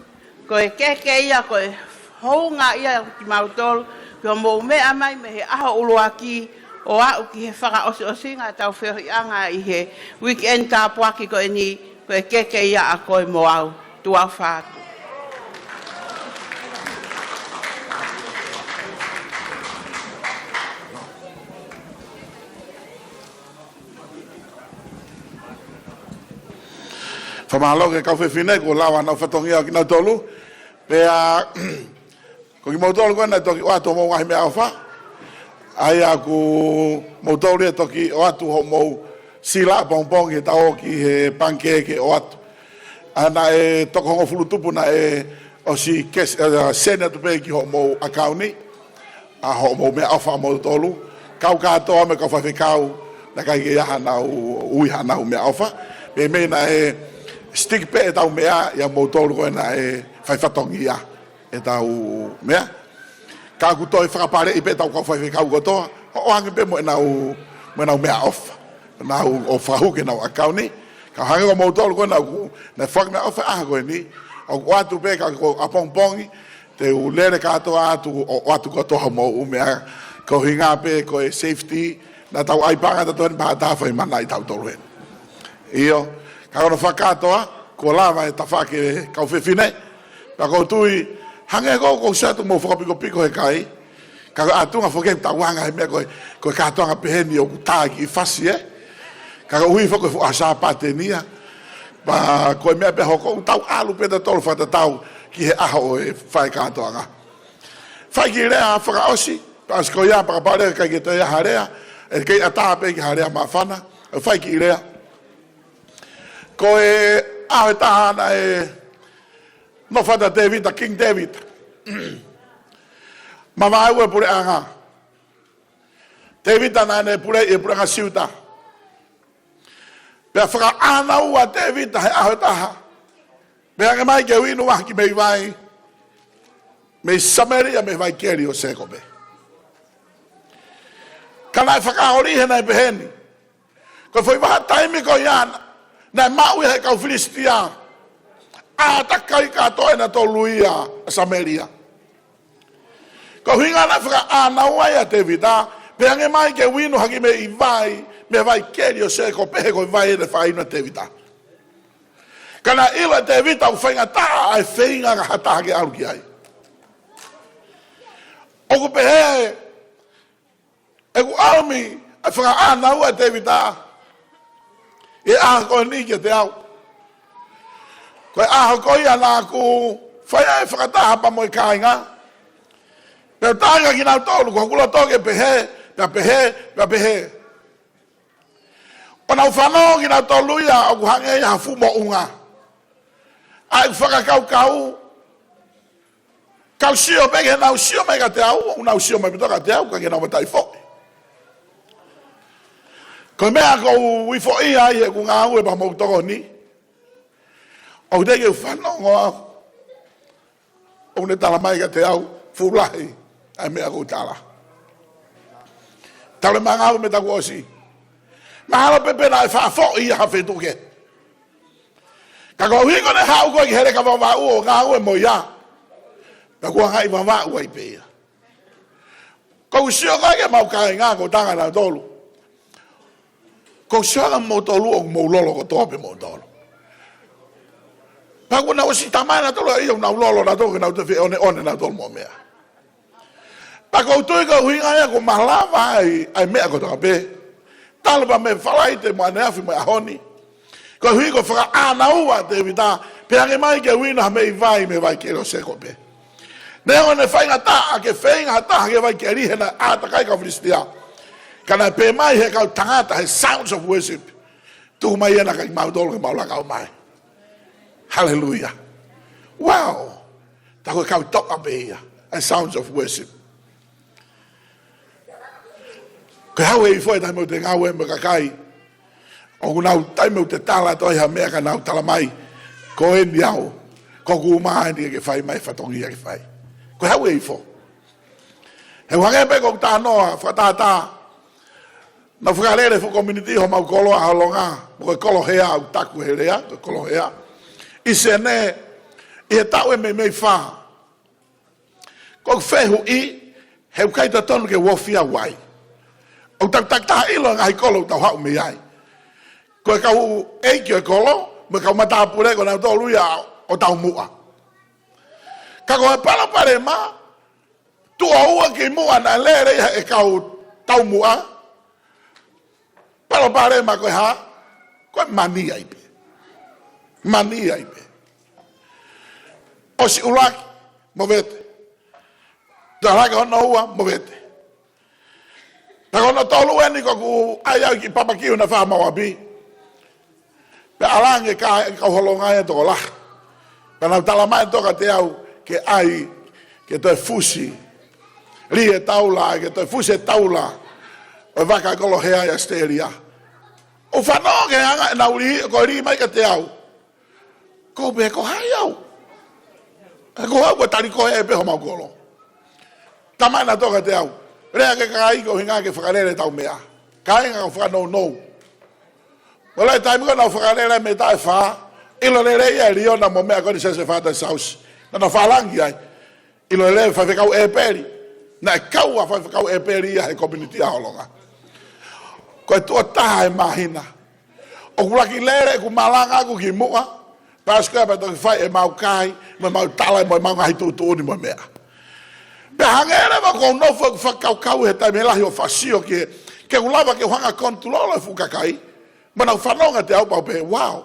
ko e keke ia ko e hounga ia kimautolu, ki hoʻomou meʻa mai mei he ʻaho ʻuluaki ʻo aʻu ki he fakaʻosiʻosinga ʻetau feohiʻanga ʻi he weekend tāpuaki ko eni, ko e keke ia ʻa koe mo au. Tuʻa ʻofa atu. Fakamālō ki he kau fefine kuo lava ʻenau fatongia ʻo kinautolu. Pea ko kimoutolu ko ena ʻe toki ʻoatu hoʻomou ngaahi meʻaʻofa. ʻA ia ʻoku moutolu ia toki ʻoatu hoʻomou sila ʻapongipongi he tau ō ki he pangikē ke ʻoatu. ʻA ia naʻe toko hongofulu tupu naʻe ʻosi kes-, ʻa, send atu pē ki hoʻomou ʻakauni ʻa hoʻomou meʻaʻofa ʻamoutolu. Kau kātoa mo e kau faifekau, naʻe ʻikai ke ʻi ai haʻanau ui haʻanau meʻaʻofa. Meimei naʻe stick pē ʻetau meʻa ʻia moutolu ko ena ʻe fai fatongia ʻetau meʻa. Ka ʻoku toe fakapaleʻi pē ʻetau kau faifekau kotoa, ʻo ʻoange pē mo ʻenau, mo ʻenau meʻaʻofa. Nau ō fakahū ki heʻenau ʻakauni. Ka hangē ko moutolu ko ena ʻoku, naʻe foaki meʻaʻofa ʻaho ko eni, ʻoku ʻoatu pē ka ko ʻapongipongi, te u lele kātoa atu, ʻo, ʻoatu kotoa hoʻomou meʻa, ko e ʻuhinga pē ko e safety, naʻa tau ʻai paʻanga tautolu heni pea ʻatā fai mana ʻi tautolu heni. ʻIo, ka ko hono fakakātoa, kuo lava e tafaʻaki e kau fefine, pea ʻoku ou tui, hangē ko ē ʻoku ou sio atu mou fakapikopiko he kai, ka ko e ʻatunga foki ʻoku tau anga he meʻa ko e, ko e kātoanga pehē ni ʻoku tā e kiʻi fasi, ē? Ka koeʻuhi foki ko e fuʻu ʻaho Sāpate ni ia. Pea ko e meʻa pē hoko ʻoku tau ʻalu pē tautolu fakatatau ki he ʻaho ʻo e fai kātoanga. Fai kiʻi lea fakaʻosi, pea ʻosi ko ia pea kapau leva ʻe ʻikai ke toe ʻi ai ha lea, ʻe kei ʻatā pē ki ha lea māfana, ʻe fai kiʻi lea. Ko e ʻaho ʻe taha naʻe nofo atu ʻa Tēvita, King Tēvita. Mavaeua e puleʻanga. Tēvita naʻa ne pule ʻi he puleʻanga Siuta. Pea fakaʻānaua ʻa Tēvita he ʻaho ʻe taha. Pea hanga mai ke inu ha kiʻi meʻi vai mei Samēlia mei he vai keli ʻo Sēkope. Ka naʻe fakaoli he naʻe pehē ni. Ko e foʻi vahaʻa taimi ko ia naʻe maʻu ia ʻe he kau Filisitia ʻa e ʻātakai kātoa ʻe nautolu ia ʻa Samēlia. Ko e ʻuhinga naʻe fakaʻānaua ai ʻa Tēvita, pea hanga mai ke inu ha kiʻi meʻi vai mei he vai keli ʻo Sēkope he ko e vai ʻe fakainu ʻa Tēvita. Ka naʻe ʻilo ʻe Tēvita ʻoku faingataʻa ʻa e feinga ʻa ha taha ke ʻalu ki ai. ʻOku pehē ʻeku ʻaumi ʻa e fakaʻānaua ʻa Tēvita ʻi he ʻaho ko eni kiate au. Ko e ʻaho ko ia naʻa ku fai ai e fakataha pea mo e kāinga. Pea u tala kia kinautolu, ko hoku loto ke pehē, pea pehē, pea pehē. ʻO nau fanongo kinautolu ia ʻoku hangē ia ha fuʻu moʻunga. ʻA e fakakaukau, kau sio pē ke nau sio mai kiate au, ʻoku nau sio mai pē toka kiate au, ka ke nau mataʻi foʻi. Ko e meʻa ʻoku ou ʻi foʻi ai he ʻoku ngāue pea mo e tokoni. ʻOku teʻeki ke u fanongo au. ʻOku ne tala mai kiate au, fuʻu lahi ʻa e meʻa ʻoku ou tala. Talu e mangau me taku ʻosi. Mahalo pē pē naʻe faʻa foʻi ia ha feituʻu kehe. Ka koeʻuhi ko ʻene haʻu ko ē ki Heleka Vavaʻu ʻo ngāue mo ia, pea kuo ngaahi Vavaʻu ai pē ia. Ko u sio ko ē ki he mau kāinga ko e tangata nautolu. Ko u sio ange moutolu ʻoku mou lolo kotoa pē moutolu. Pea kuo nau ʻosi tamai nautolu ia ʻoku nau lolo nautolu ke nau te feʻoneʻone nautolu mo meʻa. Pea ko u tui ko e ʻuhinga ia ʻoku malava ai ʻa e meʻa kotoa pē. Talu pea mei Falaite mo ʻaneafi mo e ʻaho ni. Koeʻuhi ko e fakaʻānaua ʻa Tēvita, pea hanga mai ke inu ha meʻi vai mei he vai keli ʻo Sēkope. Neongo ʻene faingataʻa ke feinga ha taha ke vai keli he naʻe ʻātakai kau Filisitia. Ka naʻe pehē mai he kau tangata he Sounds of Worship. Tuku mai ena kia kimautolu ke mau laka ʻo mai. Haleluia. Wow. Tā ko e kau toʻa pē ia. A Sounds of Worship. Ko e hau e ifo e taimi ʻoku te ngāue mo e kakai. ʻOku nau taimi ʻoku te tala atu ai ha meʻa ka nau tala mai. Ko eni au. Ko ʻeku ʻuhinga eni ke fai mai fatongia ke fai. Ko e hau e ifo. He ʻoku hangē pē ko ʻeku talanoa, fakatātā. Naʻa ku fakalele fuʻu community homau koloa ʻa Holonga, mo e kolo hea ʻoku taku he lea, ko e kolo hea. ʻi Senē, ʻi he taʻu ʻe meimei fā. Ko ʻeku fehuʻi, he ʻoku ʻikai totonu ke u ofi au ai. ʻOku takitaha ʻilo e ngaahi kolo ʻoku tau haʻu mei ai. Ko e kau ʻeiki ʻo e kolo, mo e kau matāpule, ko nautolu ia ʻo taumuʻa. Ka ko e palopalema, tuʻo ua kimuʻa naʻe lele ia he kau taumuʻa. Palopalema ko e hā? Ko e mani ai pē. Mani ai pē. ʻOsi ʻuluaki, movete. Toe ʻuluaki hono ua, movete. Pea ko hono tolu eni ko ʻeku ʻai au ki Papakiu na fa mau api. Pea ʻalu ange e kau holonga ʻe tokolahi. Pea nau talamai ʻe toka kiate au ke ʻai ke toe fusi. Lī e taula, ke toe fusi e taula ʻo e vaka kolo hea ʻi ʻAositelēlia. ʻOku ou fanongo ki he anga ʻenau lī, ko e lī mai kiate au. Ko u pehē ko hai au. He ko au ko e tali ko ē pē homau kolo. Talamai ʻe toka kiate au. Lea ki he kakai ko e ʻuhinga ke fakalele ʻetau meʻa. Kāinga ʻoku fakanounou. Ko e taimi ko ē naʻa ku fakalele mei he taʻu ʻe fā, ʻilo lelei ʻe Liona mo e meʻa ko eni Siasi Father South. Naʻa nau fakalāngilangi ai. ʻIlo lelei e faifekau ʻĒpeli. Naʻe kau ʻa faifekau ʻĒpeli ia he community ʻa Holonga. Ko e tuʻo taha he māhina. ʻOku ʻuluaki lele ʻeku malanga ʻaku kimuʻa. Pea ʻosi ko ia pea toki fai ʻemau kai, mo ʻemau tala, mo ʻemau ngaahi tuʻutuʻuni mo e meʻa. Pea hangē leva ko ʻeku nofo ʻeku fakakaukau he taimi lahi ʻo fakasio ki he, ke u lava ke u hanga ʻo control e fuʻu kakai. Mo nau fanongo kiate au pea u pehē, wow.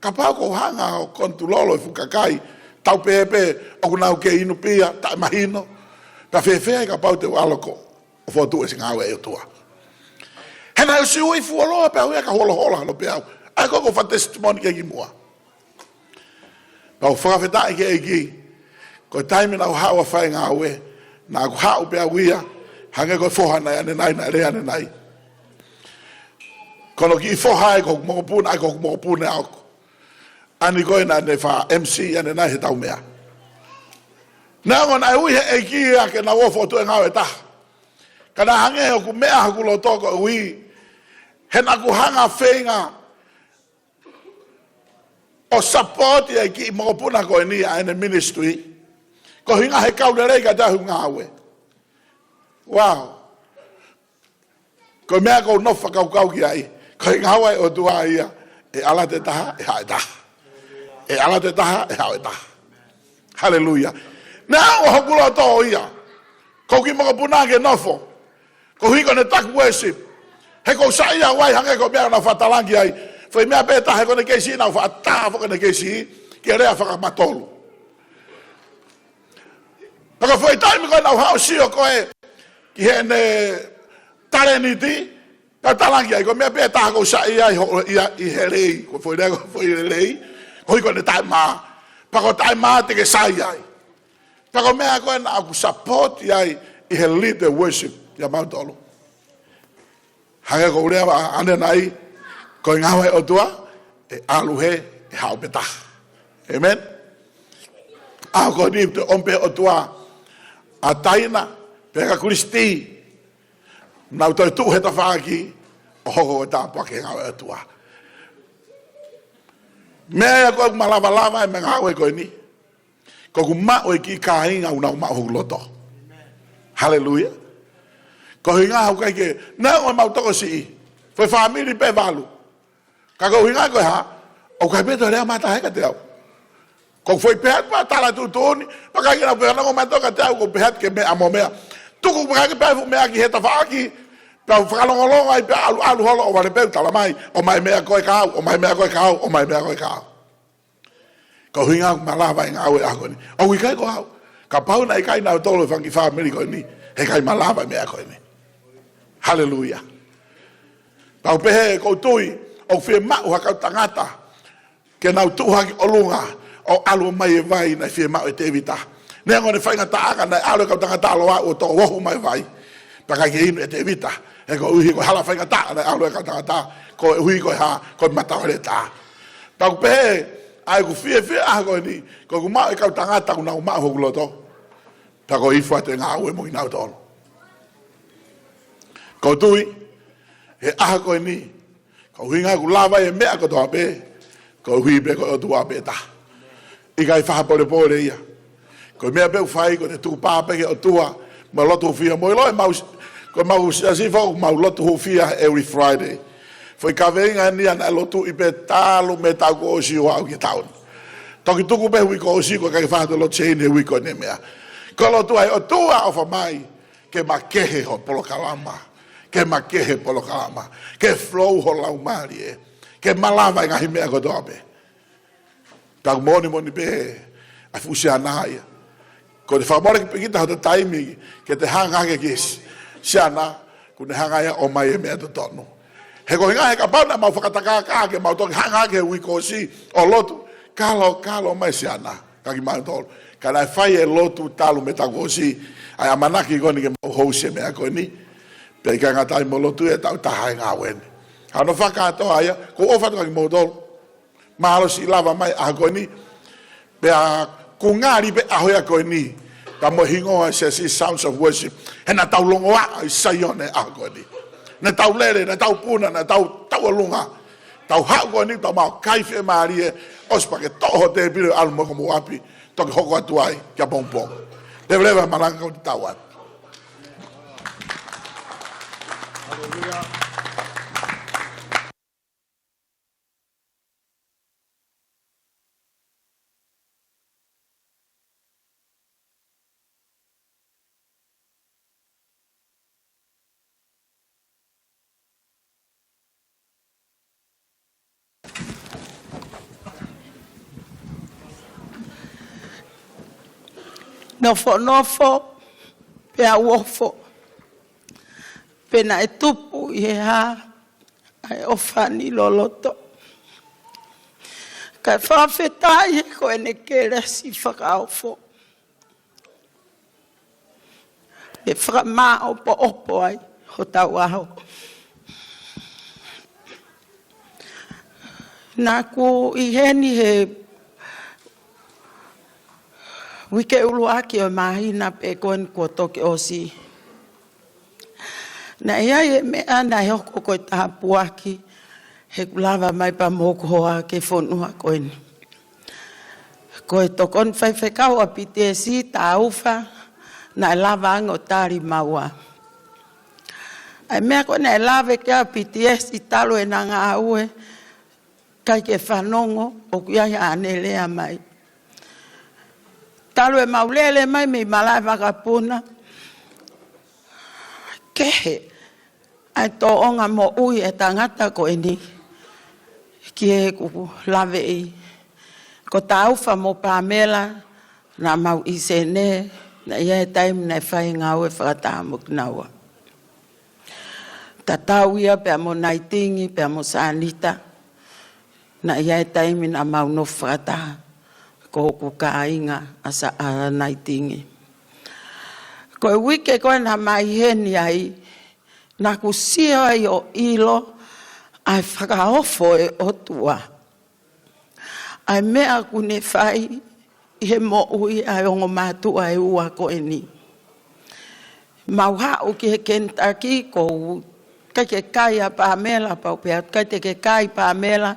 Kapau ʻoku ou hanga ʻo control e fuʻu kakai, tau pehē pē ʻoku nau kei inu pia, taʻemahino. Pea fēfē ai kapau te u ʻalu ʻo fokotuʻu e siʻi ngāue ʻa e ʻOtua. He naʻe ʻosi ui fuoloa pē au ia ka holohola holo pē au. ʻA ia ko ʻeku fakatestimony ki he kimuʻa. Pea u fakafetaʻi ki he ʻEiki, ko e taimi naʻa ku haʻu ʻo fai e ngāue, naʻa ku haʻu pē au ia, hangē ko e foha naʻe ʻanenai, naʻe lea ʻanenai. Ko hono kiʻi foha ʻa e ko hoku mokopuna, ʻa e ko hoku mokopuna ʻa ʻoku. ʻAni ko ē naʻa ne fa-M C ʻanenai he ʻetau meʻa. Neongo naʻe ui he ʻEiki ia ke nau ō ʻo fokotuʻu e ngāue ʻe taha. Ka naʻe hangē ʻoku meʻa hoku loto ko e ui, he naʻa ku hanga ʻo feinga ʻo support ʻa e kiʻi mokopuna ko eni ʻa ʻene ministry. Ko e ʻuhinga he kau lelei kiate au he ngāue. Wow. Ko e meʻa ʻoku ou nofo fakakaukau ki ai. Ko e ngāue ʻa e ʻOtua ia, ʻe ʻalu atu e taha, ʻe haʻu e taha. ʻE ʻalu atu e taha, ʻe haʻu e taha. Haleluia. Neongo hoku loto ia. Ko e kiʻi mokopuna ke nofo. Koeʻuhi ko ʻene taki worship. He ʻoku ou saiʻia au ai hangē ko e meʻa naʻa ku fakalāngilangi ai. Foʻi meʻa pē taha he ko ʻene kei siʻi naʻa ku fakataha foki ʻene kei siʻi ke lea fakamatolu. Pea ko e foʻi taimi ko ē naʻa ku haʻu ʻo sio ko ē ki heʻene talēniti, pea u talaange ai, ko e meʻa pē taha ʻoku ou saiʻia ai hoʻo ia ʻi he lelei, ko e foʻi lea ko e foʻi lelei, koeʻuhi ko ʻene taʻemā. Pea ko e taʻemā te ke sai ai. Pea ko e meʻa ko ē naʻa ku support ai ʻi he lead e worship ʻia mautolu. Hangē ko e lea ʻanenai, ko e ngāue ʻa e ʻOtua, ʻe ʻalu hē, ʻe haʻu pē taha. Amen. ʻAho ko eni te ʻomi pē ʻe he ʻOtua ʻa Taina, pea kia Kulisiti, nau toe tuʻu he tafaʻaki ʻo hoko ko e tāpuaki he ngāue ʻa e ʻOtua. Meʻa ia ko ʻeku malavalava ʻi he ngāue ko eni. Ko ʻeku maʻu e kiʻi kāinga ʻoku nau maʻu hoku loto. Haleluia. Ko e ʻuhinga ʻoku ʻikai ke, neongo ʻemau tokosiʻi. Foʻi fāmili pē ʻe valu. Ka ko e ʻuhinga ko e hā, ʻoku ʻikai pē toe lea mata he kiate au. Ko e foʻi pehē atu pē tala tuʻutuʻuni, pea ʻikai ke nau pehē ʻanenai mata kiate au, ko e pehē atu ke meʻa mo meʻa. Tuku pē ke pehē fuʻu meʻa ki he tafaʻaki, pea u fakalongolongo ai pea ʻaluʻalu holo ʻo vale pē u talamai, ʻomai meʻa ko ē kia au, ʻomai meʻa ko ē kia au, ʻomai meʻa ko ē kia au. Ko e ʻuhinga ʻoku malava e ngāue ʻaho ko eni. ʻOku ʻikai ko au. Kapau naʻe ʻikai nautolu e fanga kiʻi fāmili ko eni, he ʻikai malava e meʻa ko eni. Haleluia. Pea u pehē ʻoku ou tui, ʻoku fiemaʻu ha kau tangata ke nau tuʻu hake ʻolunga ʻo ʻalu ʻo ʻomai e vai naʻe fiemaʻu ʻe Tēvita. Neongo ʻene faingataʻa ka naʻe ʻalu e kau tangata ʻo ʻalu ʻo toʻo uohu mai e vai. Pea ʻikai ke inu ʻe Tēvita. He koeʻuhi ko e hala faingataʻa naʻe ʻalu e kau tangata, koeʻuhi ko e hā, ko e mataʻi leta. Pea u pehē, ʻa ʻeku fiefia ʻaho ko eni, ko ʻeku maʻu e kau tangata ʻoku nau maʻu hoku loto. Pea ko e ifo atu e ngāue mo kinautolu. Ko u tui, he ʻaho ko eni, ko e ʻuhinga ʻoku lava e meʻa kotoa pē, koeʻuhi pē ko e ʻOtua pē taha. ʻIkai faʻa polepole ia. Ko e meʻa pē ʻoku fai, ko e tukupā pē ki he ʻOtua, mo e lotu hūfia, mo e ʻilo ʻe mau, ko ʻemau siasi foki ʻoku mau lotu hūfia every Friday. Foʻi kaveinga eni ia naʻe lotuʻi pē talu mei he taʻu kuo ʻosi ʻo aʻu ki he taʻu ni. Toki tuku pē he uike kuo ʻosi, ko e ʻikai ke faʻa toe lotu ʻi he uike ko eni e meʻa. Ko e lotu ʻa e ʻOtua, ʻofa mai, ke makehe ho polokalama, ke makehe polokalama, ke flow ho laumālie, ke malava e ngaahi meʻa kotoa pē. Pea ʻoku moʻoni moʻoni pē ʻa e fuʻu siana ia. Ko e fakamole ki pē kita hota taimi ke te hanga hake ki he si-, siana, kuo ne hanga ia ʻo ʻomai e meʻa totonu. He ko e ʻuhinga he kapau naʻa mau fakatakaka ke mau toki hanga hake he uike kuo ʻosi ʻo lotu, kalo, kalo mai siana, ka kimautolu. Ka naʻe fai e lotu talu mei he taʻu kuo ʻosi, ʻa e ʻamanaki ko eni ke mau host e meʻa ko eni. Pea ʻikai ngata ai mo e lotu e taʻu taha e ngāue ni. Hano fakatoa ia, ko e ʻofa atu kia kimoutolu. Mahalo siʻi lava mai ʻaho ko eni. Pea ʻoku ngali pē ʻaho ia ko eni. Ka mo e hingoa ʻa e siasi Sounds of Worship. He naʻa tau longoaʻa ʻi Saione ʻaho ko eni. Naʻa tau lele, naʻa tau puna, naʻa tau tauʻolunga. Tau haʻu ko eni, tau maʻu kai fiemālie, ʻosi pea ke toʻo ho tēpile ʻo ʻalu mo e ko mo ʻapi, toki hoko atu ai kia pongipongi. Leveleva malanga kau te tau atu. Nofonofo, pea u ofo. Pe naʻe tupu ʻi he hā ʻa e ʻofa ni loloto. Kae fakafetaʻi he ko ʻene kelesi fakaofo. ʻE fakamāʻopoʻopo ai hotau ʻaho. Naʻa ku ʻi heni he uike ʻuluaki ʻo e māhina pē ko eni kuo toki ʻosi. Naʻe ʻi ai e meʻa naʻe hoko ko e tāpuaki, he kuo lava mai pea mo hoku hoa ki he fonua ko eni. Ko e tokoni faifekau ʻa Pitiesi Taufa, naʻe lava ange ʻo tali maua. ʻA e meʻa ko ē naʻe lave ki ai ʻa Pitiesi talu ʻena ngāue, ʻikai ke fanongo, ʻoku ʻi ai haʻane lea mai. Talu ʻemau lele mai mei malaʻe vakapuna, kehe ʻa e tōʻonga moʻui e tangata ko eni ki heʻeku laveʻi. Ko Taufa mo Pamela, naʻa mau ʻi Senē, naʻe ʻi ai e taimi naʻe fai e ngāue fakataha mo kinaua. Tatau ia pea mo Naitingi, pea mo Sanita. Naʻe ʻi ai e taimi naʻa mau nofo fakataha ko hoku kāinga ʻa Sa-, ʻa Naitingi. Ko e uike ko ē naʻa ma ʻi heni ai, naʻa ku sio ai ʻo ʻilo ʻa e fakaofo e ʻOtua. ʻA e meʻa kuo ne fai ʻi he moʻui ʻa e ongo mātuʻa ʻe ua ko eni. Mau haʻu ki he Kentucky, ʻoku ʻikai ke kai ʻa Pamela, pau pē ʻikai te ke kai Pamela,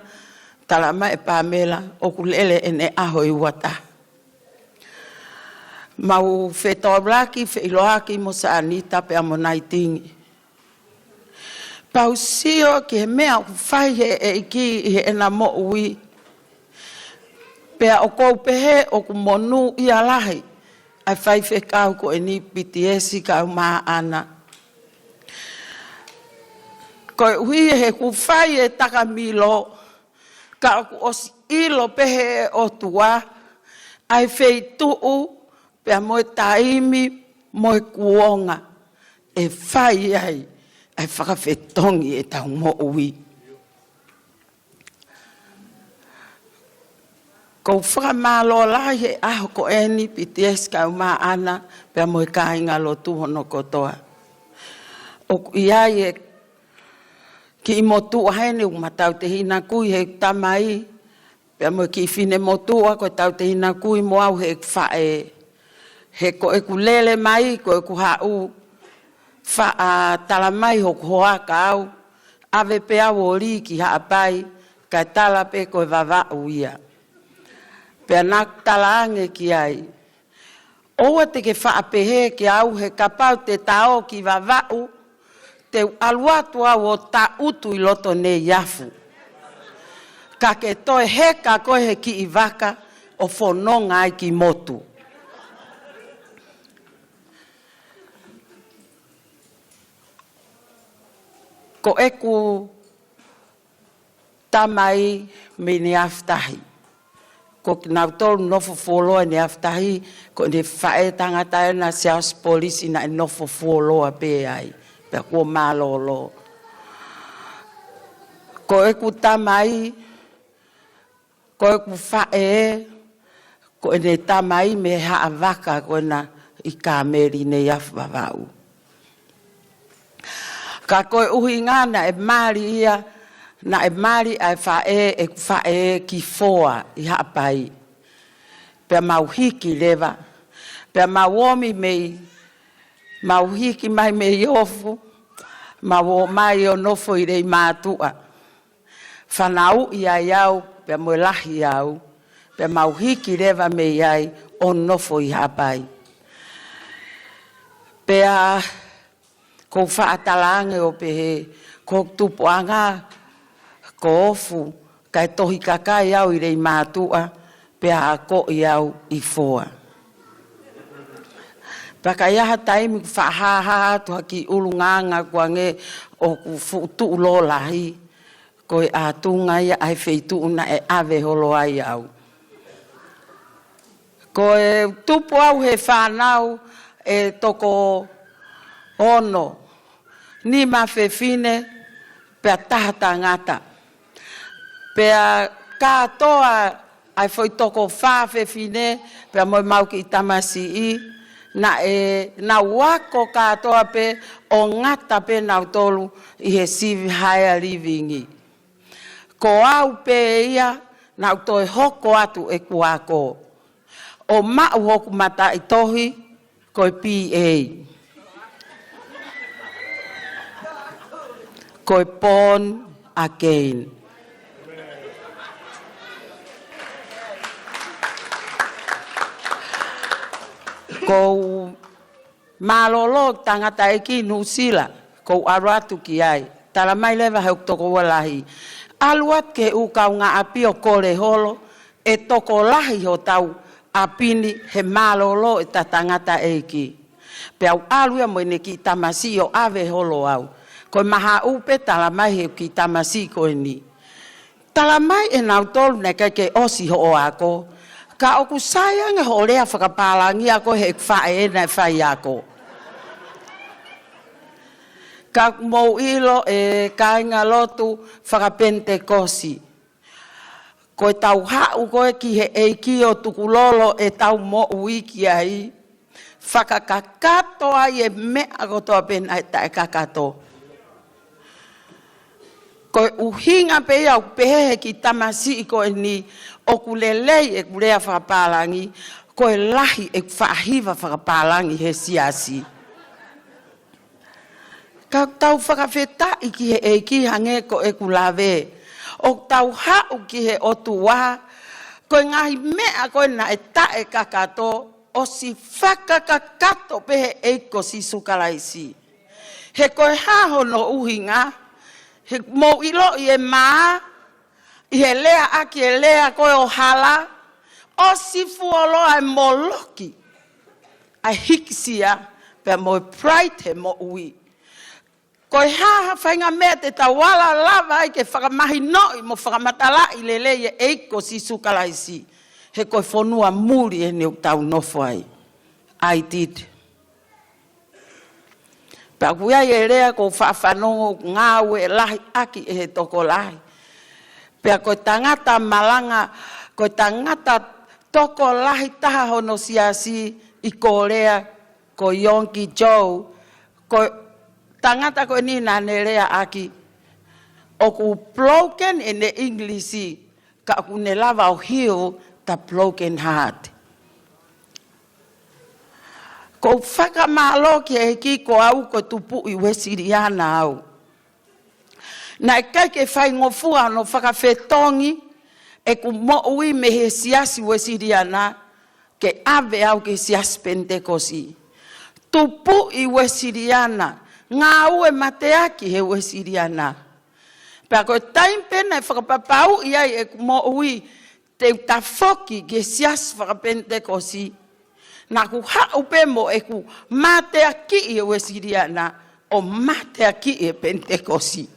tala mai ʻe Pamela, ʻoku lele ʻene ʻaho ʻe ua taha. Mau fetaulaki, feʻiloaki mo Sanita pea mo Naitingi. Pea u sio ki he meʻa ʻoku fai ʻe he ʻEiki ʻi heʻena moʻui. Pea ʻoku ou pehē ʻoku monūʻia lahi ʻa e faifekau ko eni Pitiesi Kaumaʻana. Koeʻuhi he kuo fai e takamilo, ka ʻoku ʻosi ʻilo pē ʻe he ʻOtua ʻa e feituʻu, pea mo e taimi, mo e kuonga ʻe fai ai ʻa e fakafetongi ʻetau moʻui. ʻOku ou fakamālō lahi he ʻaho ko eni Pitiesi Kaumaʻana, pea mo e kāingalotu hono kotoa. ʻOku ʻi ai e kiʻi motuʻa heni ʻoku ma tautehina kui he tamai, pea mo e kiʻi finemotuʻa ko e tautehina kui mo au heʻeku faʻē. He ko ʻeku lele mai, ko ʻeku haʻu, faʻa tala mai hoku hoa kia au, ʻave pē au ʻo lī ki Haʻapai, kae tala pē ko e Vavaʻu ia. Pea naʻá ku talaange ki ai, ʻoua te ke faʻa pehē kiate au he kapau te ta ō ki Vavaʻu, te u ʻalu atu au ʻo taʻutu ʻi loto Neiafu. Ka ke toe heka koe he kiʻi vaka ʻo fononga ai ki motu. Ko ʻeku tamai mei Neafutahi. Ko kinautolu nofo fuoloa ʻi Neafutahi, ko ʻene faʻē tangata ʻena Siaosi Polisi naʻe nofo fuoloa pē ai. Pea kuo mālōlō. Ko ʻeku tamai, ko ʻeku faʻē, ko ʻene tamai mei Haʻavaka ko ena ʻi Kāmeli Neiafu Vavaʻu. Ka ko e ʻuhinga naʻe mali ia, naʻe mali ʻa e faʻē, ʻeku faʻē ki Foa ʻi Haʻapai. Pea mau hiki leva, pea mau ō mai mei, mau hiki mai mei Ofu, mau ō mai ʻo nofo ʻi Leimātuʻa. Fanauʻi ai au, pea mo e lahi au, pea mau hiki leva mei ai ʻo nofo ʻi Haʻapai. Pea kou faʻa talaange ʻo pehē, ko hoku tupuʻanga ko Ofu, kae tohi kakai au ʻi Leimātuʻa, pea akoʻi au ʻi Foa. Pea ka ʻi ai ha taimi ʻoku faʻa hāhā atu ha kiʻi ʻulungaanga kuo ange ʻoku fuʻu tuʻuloa lahi, ko e ʻatunga ia ʻa e feituʻu naʻe ʻave holo ai au. Ko e tupu au he fānau ʻe toko ono, nima fefine, pea taha tangata. Pea kātoa ʻa e foʻi toko fā fefine, pea mo ʻemau kiʻi tamasiʻi, naʻe, nau ako kātoa pē ʻo ngata pē nautolu ʻi he Civi Higher Living. Ko au pē ia, naʻá ku toe hoko atu ʻeku ako ʻo maʻu hoku mataʻitohi, ko e B A. Ko e Born Again. Kou mālōlō tangataʻeiki Nuʻusila, kou ʻalu atu ki ai. Tala mai leva he ʻoku tokoua lahi, ʻalu atu ki he ʻū kaungāʻapi ʻo kole holo, ʻe tokolahi hotau ʻapi ni he mālōlō ʻeta tangataʻeiki. Pea u ʻalu ia mo ʻene kiʻi tamasiʻi ʻo ʻave holo au. Ko e mahaʻu pē tala mai he kiʻi tamasiʻi ko eni, tala mai ʻe nautolu naʻe ʻikai ke ʻosi hoʻo ako, ka ʻoku sai ange hoʻo lea fakapālangi ʻa koe he ʻeku faʻē naʻe faiako. Ka ʻoku mou ʻilo ʻe kāingalotu fakapenitekosi, ko ʻetau haʻu ko ē ki he ʻEiki ʻo tukulolo ʻetau moʻui ki ai, fakakakato ai e meʻa kotoa pē naʻe taʻekakato. Ko e ʻuhinga pē ia ʻoku pehē he kiʻi tamasiʻi ko eni ʻoku lelei ʻeku lea fakapālangi, ko e lahi ʻeku faʻahiva fakapālangi he siasi. Ka ʻoku tau fakafetaʻi ki he ʻEiki hangē ko ʻeku lave. ʻOku tau haʻu ki he ʻOtua, ko e ngaahi meʻa ko ē naʻe taʻekakato, ʻosi fakakakato pē he ʻEiki ko Sīsū Kalaisi. He ko e hā hono ʻuhinga, he mou ʻiloʻi e mā, ʻi he leaʻaki e lea ko ē ʻo hala, ʻosi fuoloa e moloki ʻa e hīkisia, pea mo e pride he moʻui. Ko e hā ha faʻahinga meʻa te tau ala lava ai ke fakamahinoʻi mo fakamatalaʻi lelei e ʻEiki ko Sīsū Kalaisi, he ko e fonua muli eni ʻoku tau nofo ai. I did. Pea ʻoku ʻi ai e lea kou faʻa fanongo ngāue lahi ʻaki ʻe he tokolahi. Pea ko e tangata malanga, ko e tangata tokolahi taha hono siasi ʻi Kōlea, ko Yonggi Cho, ko e tangata ko eni naʻá ne lea ʻaki, ʻoku broken ʻene English, ka ʻoku ne lava ʻo heal the broken heart. Kou fakamālō ki he ʻEiki ko au ko e tupuʻi Uēsiliana au. Naʻe ʻikai ke faingofua hono fakafetongi, ʻeku moʻui mei he Siasi Uēsiliana ke ʻave au ki he Siasi Penitekosi. Tupuʻi Uēsiliana, ngāue mateaki he Uēsiliana. Pea ko e taimi pē naʻe fakapapauʻi ai ʻeku moʻui te u tafoki ki he Siasi Fakapenitekosi, naʻa ku haʻu pē mo ʻeku mateakiʻi e Uēsiliana ʻo mateakiʻi e Penitekosi.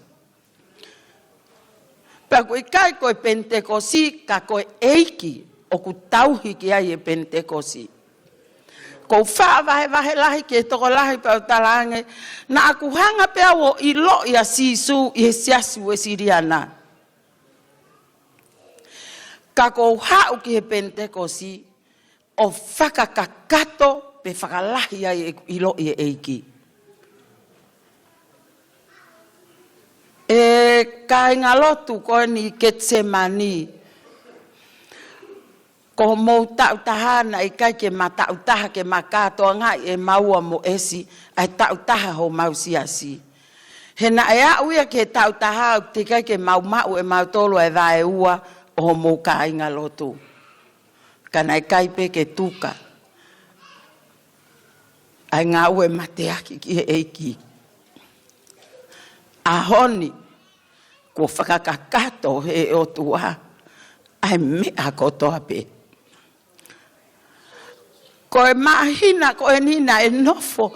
Pea ʻoku ʻikai ko e Penitekosi, ka ko e ʻEiki ʻoku tauhi ki ai e Penitekosi. ʻOku ou faʻa vahevahe lahi ki he tokolahi pea u talaange, naʻa ku hanga pē au ʻo ʻiloʻi ʻa Sīsū ʻi he Siasi Uēsiliana. Ka ʻoku ou haʻu ki he Penitekosi, ʻo fakakakato pe fakalahi ai ʻeku ʻiloʻi e ʻEiki. ʻE kāingalotu ko eni Ketisemani, ko homou taʻu taha naʻe ʻikai ke ma taʻu taha ke ma kātoangaʻi ʻe maua mo ʻEsi ʻa e taʻu taha homau siasi. He naʻe aʻu ia ki he taʻu taha ʻoku teʻeki ai ke mau maʻu ʻe mautolu ʻa e vaeua ʻo homou kāingalotu. Ka naʻe ʻikai pē ke tuka ʻa e ngāue mateaki ki he ʻEiki. ʻAho ni, kuo fakakakato he ʻOtua ʻa e meʻa kotoa pē. Ko e māhina ko eni naʻe nofo,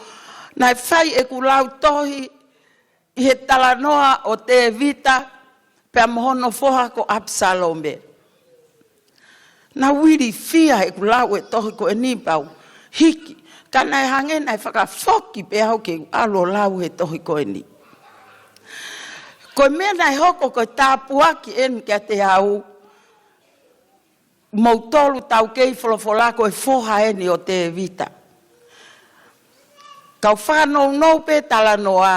naʻe fai ʻeku lautohi ʻi he talanoa ʻo Tēvita pea mo hono foha ko ʻApisalome. Naʻa ku ilifia ʻeku lau e tohi ko eni pea u hiki. Ka naʻe hangē naʻe fakafoki pē au ke u ʻalu ʻo lau he tohi ko eni. Ko e meʻa naʻe hoko ko e tāpuaki eni kiate au, moutolu tau kei folofola ko e foha eni ʻo Tēvita. Kau fakanounou pē talanoa,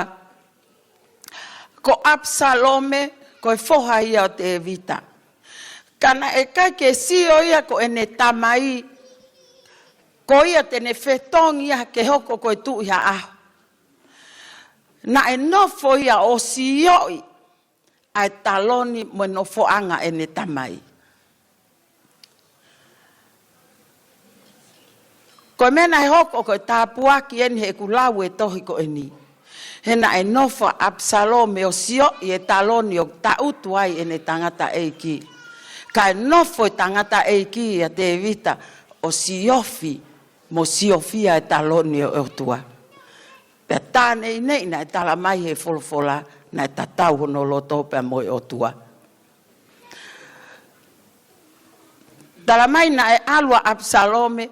ko ʻApisalome, ko e foha ia ʻo Tēvita. Ka naʻe ʻikai ke sio ia ko ʻene tamai, ko ia te ne fetongi ia ke hoko ko e tuʻi ha ʻaho. Naʻe nofo ia ʻo sioʻi ʻa e taloni mo e nofoʻanga ʻene tamai. Ko e meʻa naʻe hoko ko e tāpuaki eni heʻeku lau e tohi ko eni. He naʻe nofo ʻa ʻApisalome ʻo sioʻi e taloni ʻoku taʻutu ai ʻene tangataʻeiki. Kae nofo e tangataʻeiki ʻa Tēvita ʻo siofi mo siofia e taloni ʻo e ʻOtua. Pea tā neʻineʻi naʻe tala mai he folofola naʻe tatau hono loto pea mo e ʻOtua. Tala mai naʻe ʻalu ʻa ʻApisalome,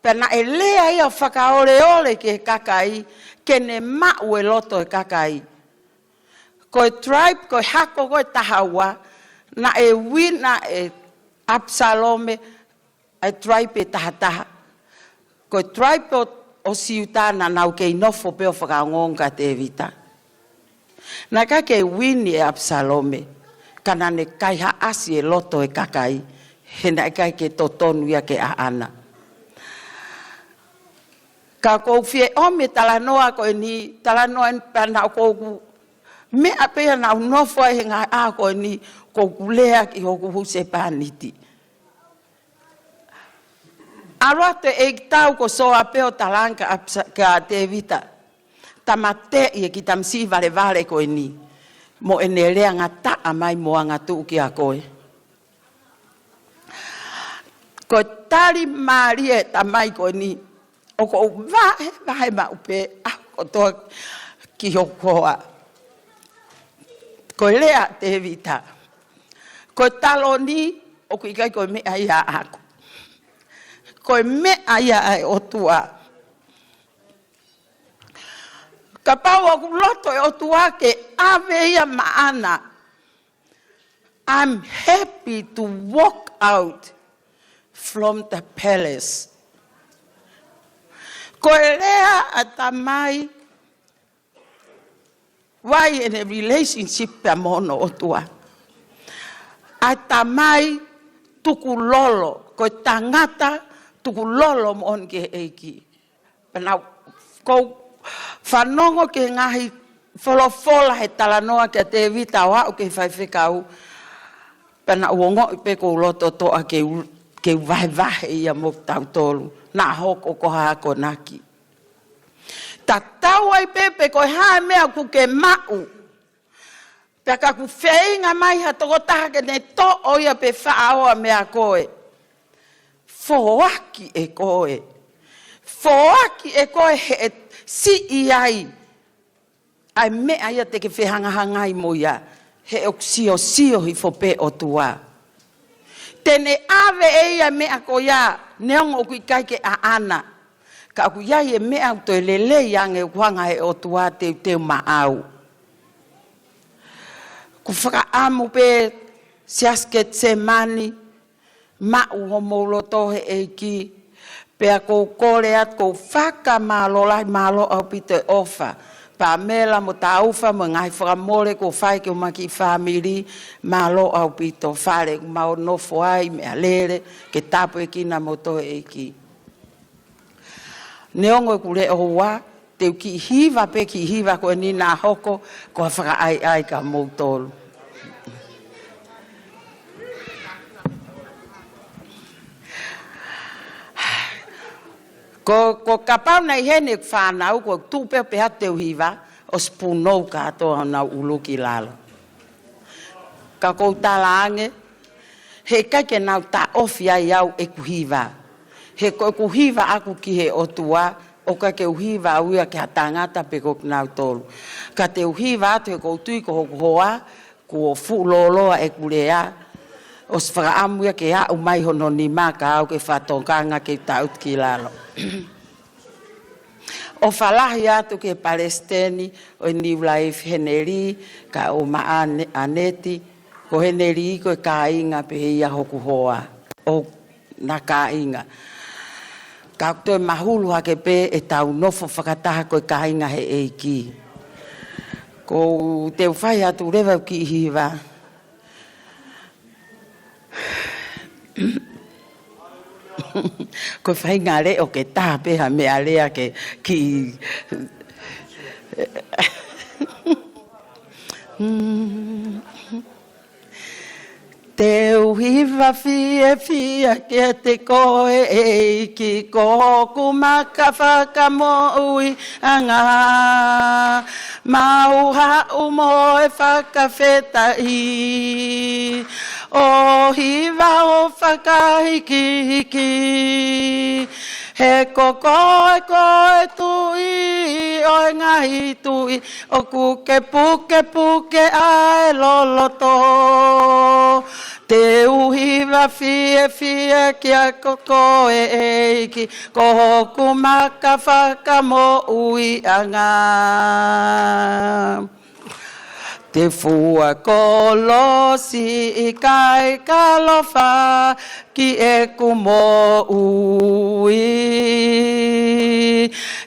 pea naʻe lea ia ʻo fakaoleole ki he kakai, ke ne maʻu e loto e kakai. Ko e tribe, ko e hako ko e taha ua, naʻe uina ʻe ʻApisalome ʻa e tribe ʻe taha taha. Ko e tribe ʻo, ʻo Siuta naʻa nau kei nofo pē ʻo fakaongoongo kia Tēvita. Naʻe ʻikai ke uini ʻe ʻApisalome, ka naʻa ne kaihaʻasi e loto e kakai, he naʻe ʻikai ke totonu ia ke ʻaʻana. Ka ʻoku ou fie ʻomi e talanoa ko eni, talanoa eni pea naʻa ʻoku, meʻa pē ia naʻa ku nofo ai he ngaahi ʻaho ko eni, ʻoku ou lea ki hoku husepāniti. ʻAlu atu e ʻeikitau ko Soa pē ʻo talaange kia ʻApisa-, kia Tēvita, tāmateʻi e kiʻi tamasiʻi valevale ko eni, mo ʻene lea ngataʻa mai mo angatuʻu kia koe. Ko e tali mālie e tamai ko eni, ʻoku ou vahevahe maʻu pē ʻaho kotoa ki hoku hoa. Ko e lea ʻa Tēvita, ko e taloni ʻoku ʻikai ko e meʻa ia ʻaʻaku. Ko e meʻa ia ʻa e ʻOtua. Kapau ʻoku loto e ʻOtua ke ʻave ia maʻana, I'm happy to walk out from the palace. Ko e lea ʻa e tamai ʻoku ʻi ai ʻene relationship pea mo hono ʻOtua. ʻA e tamai tukulolo, ko e tangata tukulolo moʻoni ki he ʻEiki. Pea naʻa ku fanongo ki he ngaahi folofola he talanoa kia Tēvita ʻo aʻu ki he faifekau. Pea naʻa ku ongoʻi pē ʻoku ou loto toʻa ke u, ke u vahevahe ia mo kitautolu. Naʻa hoko ko ha akonaki. Tatau ai pē pe ko e hā e meʻa ʻoku ke maʻu. Pea ka ʻoku feinga mai ha tokotaha ke ne toʻo ia pe faʻao ia meia koe. Foaki ʻe koe. Foaki ʻe koe he ʻe siʻi ai ʻa e meʻa ia te ke fehangahangai mo ia, he ʻoku siosio hifo pē ʻOtua. Te ne ʻave ʻe ia e meʻa ko ia, neongo ʻoku ʻikai ke ʻaʻana. Ka ʻoku ʻi ai e meʻa ʻoku toe lelei ange ʻoku hanga he ʻOtua teuteu maʻau. ʻOku fakaʻamu pē Siasi Ketisemani, maʻu homou loto he ʻEiki, pea ʻoku ou kole atu ʻoku ou fakamālō lahi, mālō ʻaupito e ʻofa. Pamela mo Taufa mo e ngaahi fakamole kuo fai ki homau kiʻi fāmili, mālō ʻaupito. Fale ʻoku mau nofo ai, meʻalele, ke tāpuekina kimoutolu he ʻEiki. Neongo ʻeku leʻo ua, te u kiʻi hiva pē kiʻi hiva ko eni naʻa hoko ko ha fakaʻaiʻai kia moutolu. Ko, ko kapau naʻe ʻi heni ʻeku fānau, ko e tuʻu pē pea te u hiva, ʻosi punou kātoa honau ʻulu ki lalo. Ka ʻoku ou talaange, heʻikai ke nau taʻofi ai au ʻeku hiva. He ko ʻeku hiva ʻaku ki he ʻOtua, ʻoku ʻikai ke u hiva au ia ki ha tangata pe ko kinautolu. Ka te u hiva atu he ʻoku ou tui ko hoku hoa, kuo fuʻu lōloa ʻeku lea, ʻosi fakaʻamu ia ke aʻu mai hono nima ka au ke fakatokanga ke taʻutu ki lalo. ʻOfa lahi atu ki he palesiteni ʻo e New Life, Heneli, kae ʻumaʻā ʻAne-, ʻAneti, ko Heneli ko e kāinga pē ia hoku hoa, ʻo na kāinga. Ka ʻoku toe mahulu hake pē ʻetau nofo fakataha ko e kāinga he ʻEiki. Ko u te u fai atu leva kiʻi hiva. Ko e faʻahinga leʻo ke tā pē ha meʻalea ke kiʻi. Te u hiva fiefia kiate koe ʻEiki, ko hoku maka fakamoʻui ʻanga. Mau haʻu mo e fakafetaʻi, ʻo hiva ʻo fakahikihiki. He ko koe ko e Tuʻi ʻo e ngaahi tuʻi, ʻoku ke pukepuke ʻa e loloto. Te u hiva fiefia kiate koe ʻEiki, ko hoku maka fakamoʻui ʻanga. Te u fua kolosi ʻikai ke ʻaloʻofa ki heʻeku moʻui.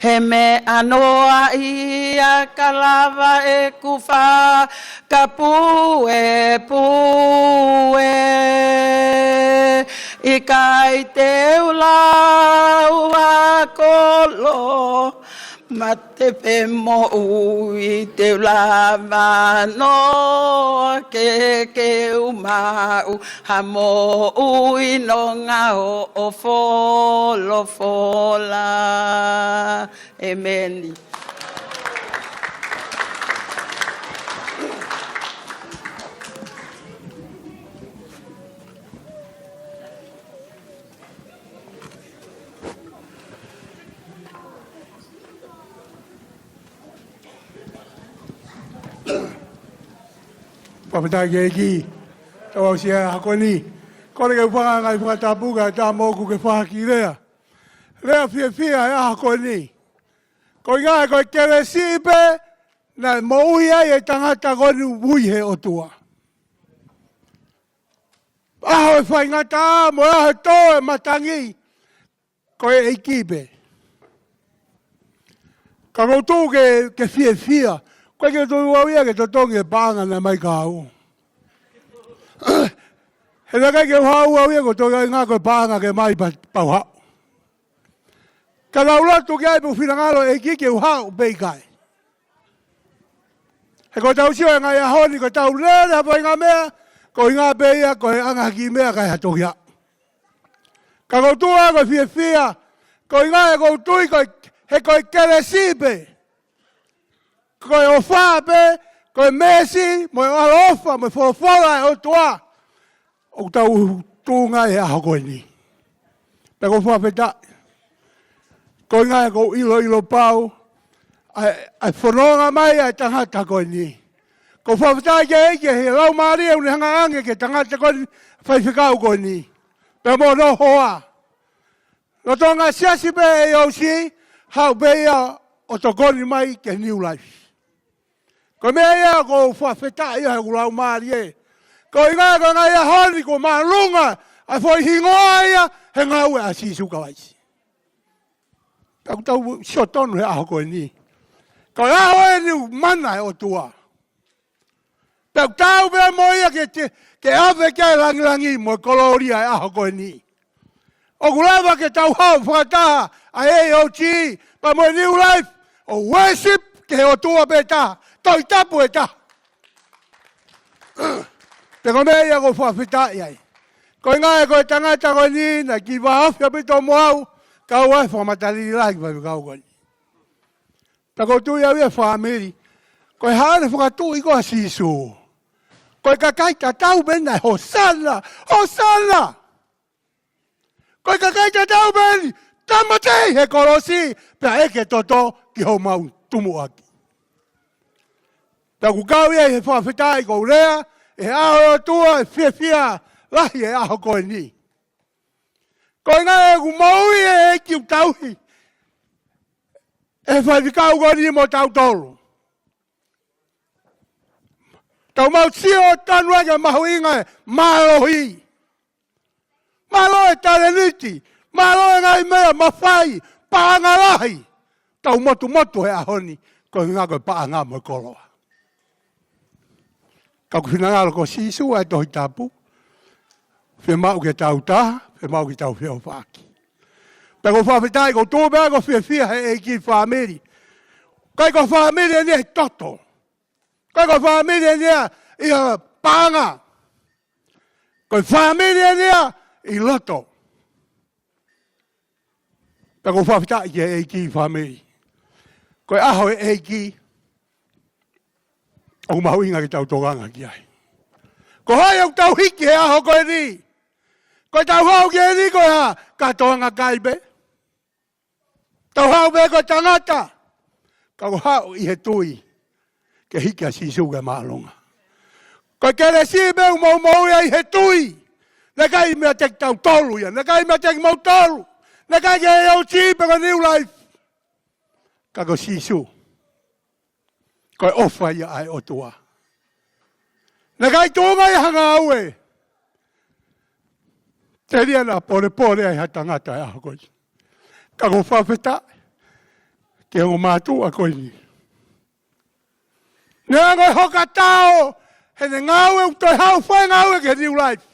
He meʻa noa ia ka lava ʻeku fakapuepueʻi. ʻIkai te u lau ʻa e kolo, mate pe moʻui, te u lava noa ke, ke u maʻu ha moʻui nonga hoʻo folofola. ʻEmeni. Fakafetaʻi ki he ʻEiki, tau aʻusia e ʻaho ko eni. Kole ke u fai ha ngaahi fakatapu kae ʻatā moʻoku ke fai ha kiʻi lea. Lea fiefia he ʻaho ko eni. Ko e ʻuhinga ko e kelesi pē naʻe moʻui ai e tangata ko eni ui he ʻOtua. ʻAho e faingataʻa mo e ʻaho e tō e matangi, ko e ʻEiki pē. Ka ʻoku ou tuʻu ke, ke fiefia. ʻOku ʻikai ke u tuʻu au ia ke totongi e paʻanga naʻe mai kia au. He naʻe ʻikai ke u haʻu au ia ko e totongi ʻa e ngaahi ko e paʻanga ke mai pa-, pau haʻu. Ka naʻa ku lotu ki ai pe ʻoku finangalo e ʻEiki ke u haʻu pe ʻikai. He ko ʻetau sio he ngaahi ʻaho ni, ko ʻetau lele ha faʻahinga meʻa, Ko e ʻuhinga pē ia ko e anga ha kiʻi meʻa kae ha toki aʻu. Ka ʻoku ou tui ʻa e fiefia, ko e ʻuhinga ʻoku ou tui ko e, he ko e kelesi pē. Ko e ʻofa pē, ko e meesi, mo e ʻaloʻofa, mo e folofola ʻa e ʻOtua. ʻOku tau tuʻunga he ʻaho ko eni. Pea ʻoku ou fakafetaʻi. Ko e ʻuhinga ʻoku ou ʻiloʻilo pau ʻa e, ʻa e fononga mai ʻa e tangata ko eni. ʻOku ou fakafetaʻi ki he ʻEiki he laumālie ʻoku ne hanga ange ki he tangata ko eni, faifekau ko eni. Pea mo hono hoa. Lolotonga siasi pē ʻe ʻosi, haʻu pē ia ʻo tokoni mai ki he New Life. Ko e meʻa ia ʻoku ou fakafetaʻi ai ʻi hoku laumālie. Ko e ʻuhinga, ko e ʻuhinga ia he ʻaho ni ʻoku māʻolunga ʻa e foʻi hingoa ia he ngāue ʻa Sīsū Kalaisi. Pea ʻoku tau sio tonu he ʻaho ko eni. Ko e ʻaho eni ʻoku mana ʻa e ʻOtua. Pea ʻoku tau pē mo ia ke te, ke ʻave ki ai e langilangi mo e kolōlia ʻa e ʻaho ko eni. ʻOku lava ke tau haʻu fakataha ʻa e A O G, pea mo e New Life, ʻo worship ki he ʻOtua pē taha, Tohi Tapu ʻe taha. Pea ko e meʻa ia ʻoku ou fakafetaʻi ai. Ko e ʻuhinga ko e tangata ko eni, naʻe kiʻi vāofi ʻaupito mo au, kau ai e fakamatalili lahi ki he faifekau ko eni. Pea ʻoku ou tui au ia fāmili. Ko e hā ʻene fakatuʻi ko ē ʻa Sīsū? Ko e kakai tatau pē naʻe Hōsana, Hōsana. Ko e kakai tatau pē naʻe tāmateʻi he kolosi, pea ʻeke e toto ki homau tumuʻaki. Pea ʻoku kau ia he fakafetaʻi ʻoku ou lea, he ʻaho ʻo e ʻOtua, he fiefia lahi he ʻaho ko eni. Ko e ʻuhinga ʻoku moʻui ʻa e ʻEiki ʻoku tauhi ʻe he faifekau ko eni mo tautolu. Tau maʻu sio tonu ai ki he mahuʻinga e mālohi. Mālohi e talēniti, mālohi e ngaahi meʻa mafai, paʻanga lahi. Tau motumotu he ʻaho ni, ko e ʻuhinga ko e paʻanga mo e koloa. Ka ʻoku finangalo ko Sīsū ʻa e Tohi Tapu. Fiemaʻu ke tau taha, fiemaʻu ke tau feʻofaʻaki. Pea ʻoku ou fakafetaʻi, ʻoku ou tuʻu pē au ʻo fiefia he ʻEiki fāmili. ʻIkai ko e fāmili eni ia he toto. ʻIkai ko e fāmili eni ia ʻi ha paʻanga. Ko e fāmili eni ia ʻi loto. Pea ʻoku ou fakafetaʻi ki he ʻEiki fāmili. Ko e ʻaho ʻo e ʻEiki, ʻoku mahuʻinga ke tau tokanga ki ai. Ko hai ʻoku tau hiki he ʻaho ko eni? Ko ʻetau haʻu ki heni ko e hā? Kātoanga kai pē. Tau haʻu pē ko e tangata. Ka ʻoku haʻu ʻi he tui ke hiki ʻa Sīsū ki he māʻolunga. Ko e kelesi pē ʻoku mou moʻui ai he tui. Naʻe ʻikai meiate kitautolu ia, naʻe ʻikai meiate kimoutolu. Naʻe ʻikai ke A O G pe ko e New Life. Ka ko Sīsū. Ko e ʻofa ia ʻa e ʻOtua. Naʻe ʻikai tuʻunga ia ha ngāue. Telia naʻa polepole ai ha tangata he ʻaho ko eni. Ka ʻoku ou fakafetaʻi ki he ongo mātuʻa ko eni. Neongo e hoka tao, heʻene ngāue ʻoku toe haʻu fai ngāue ki he New Life.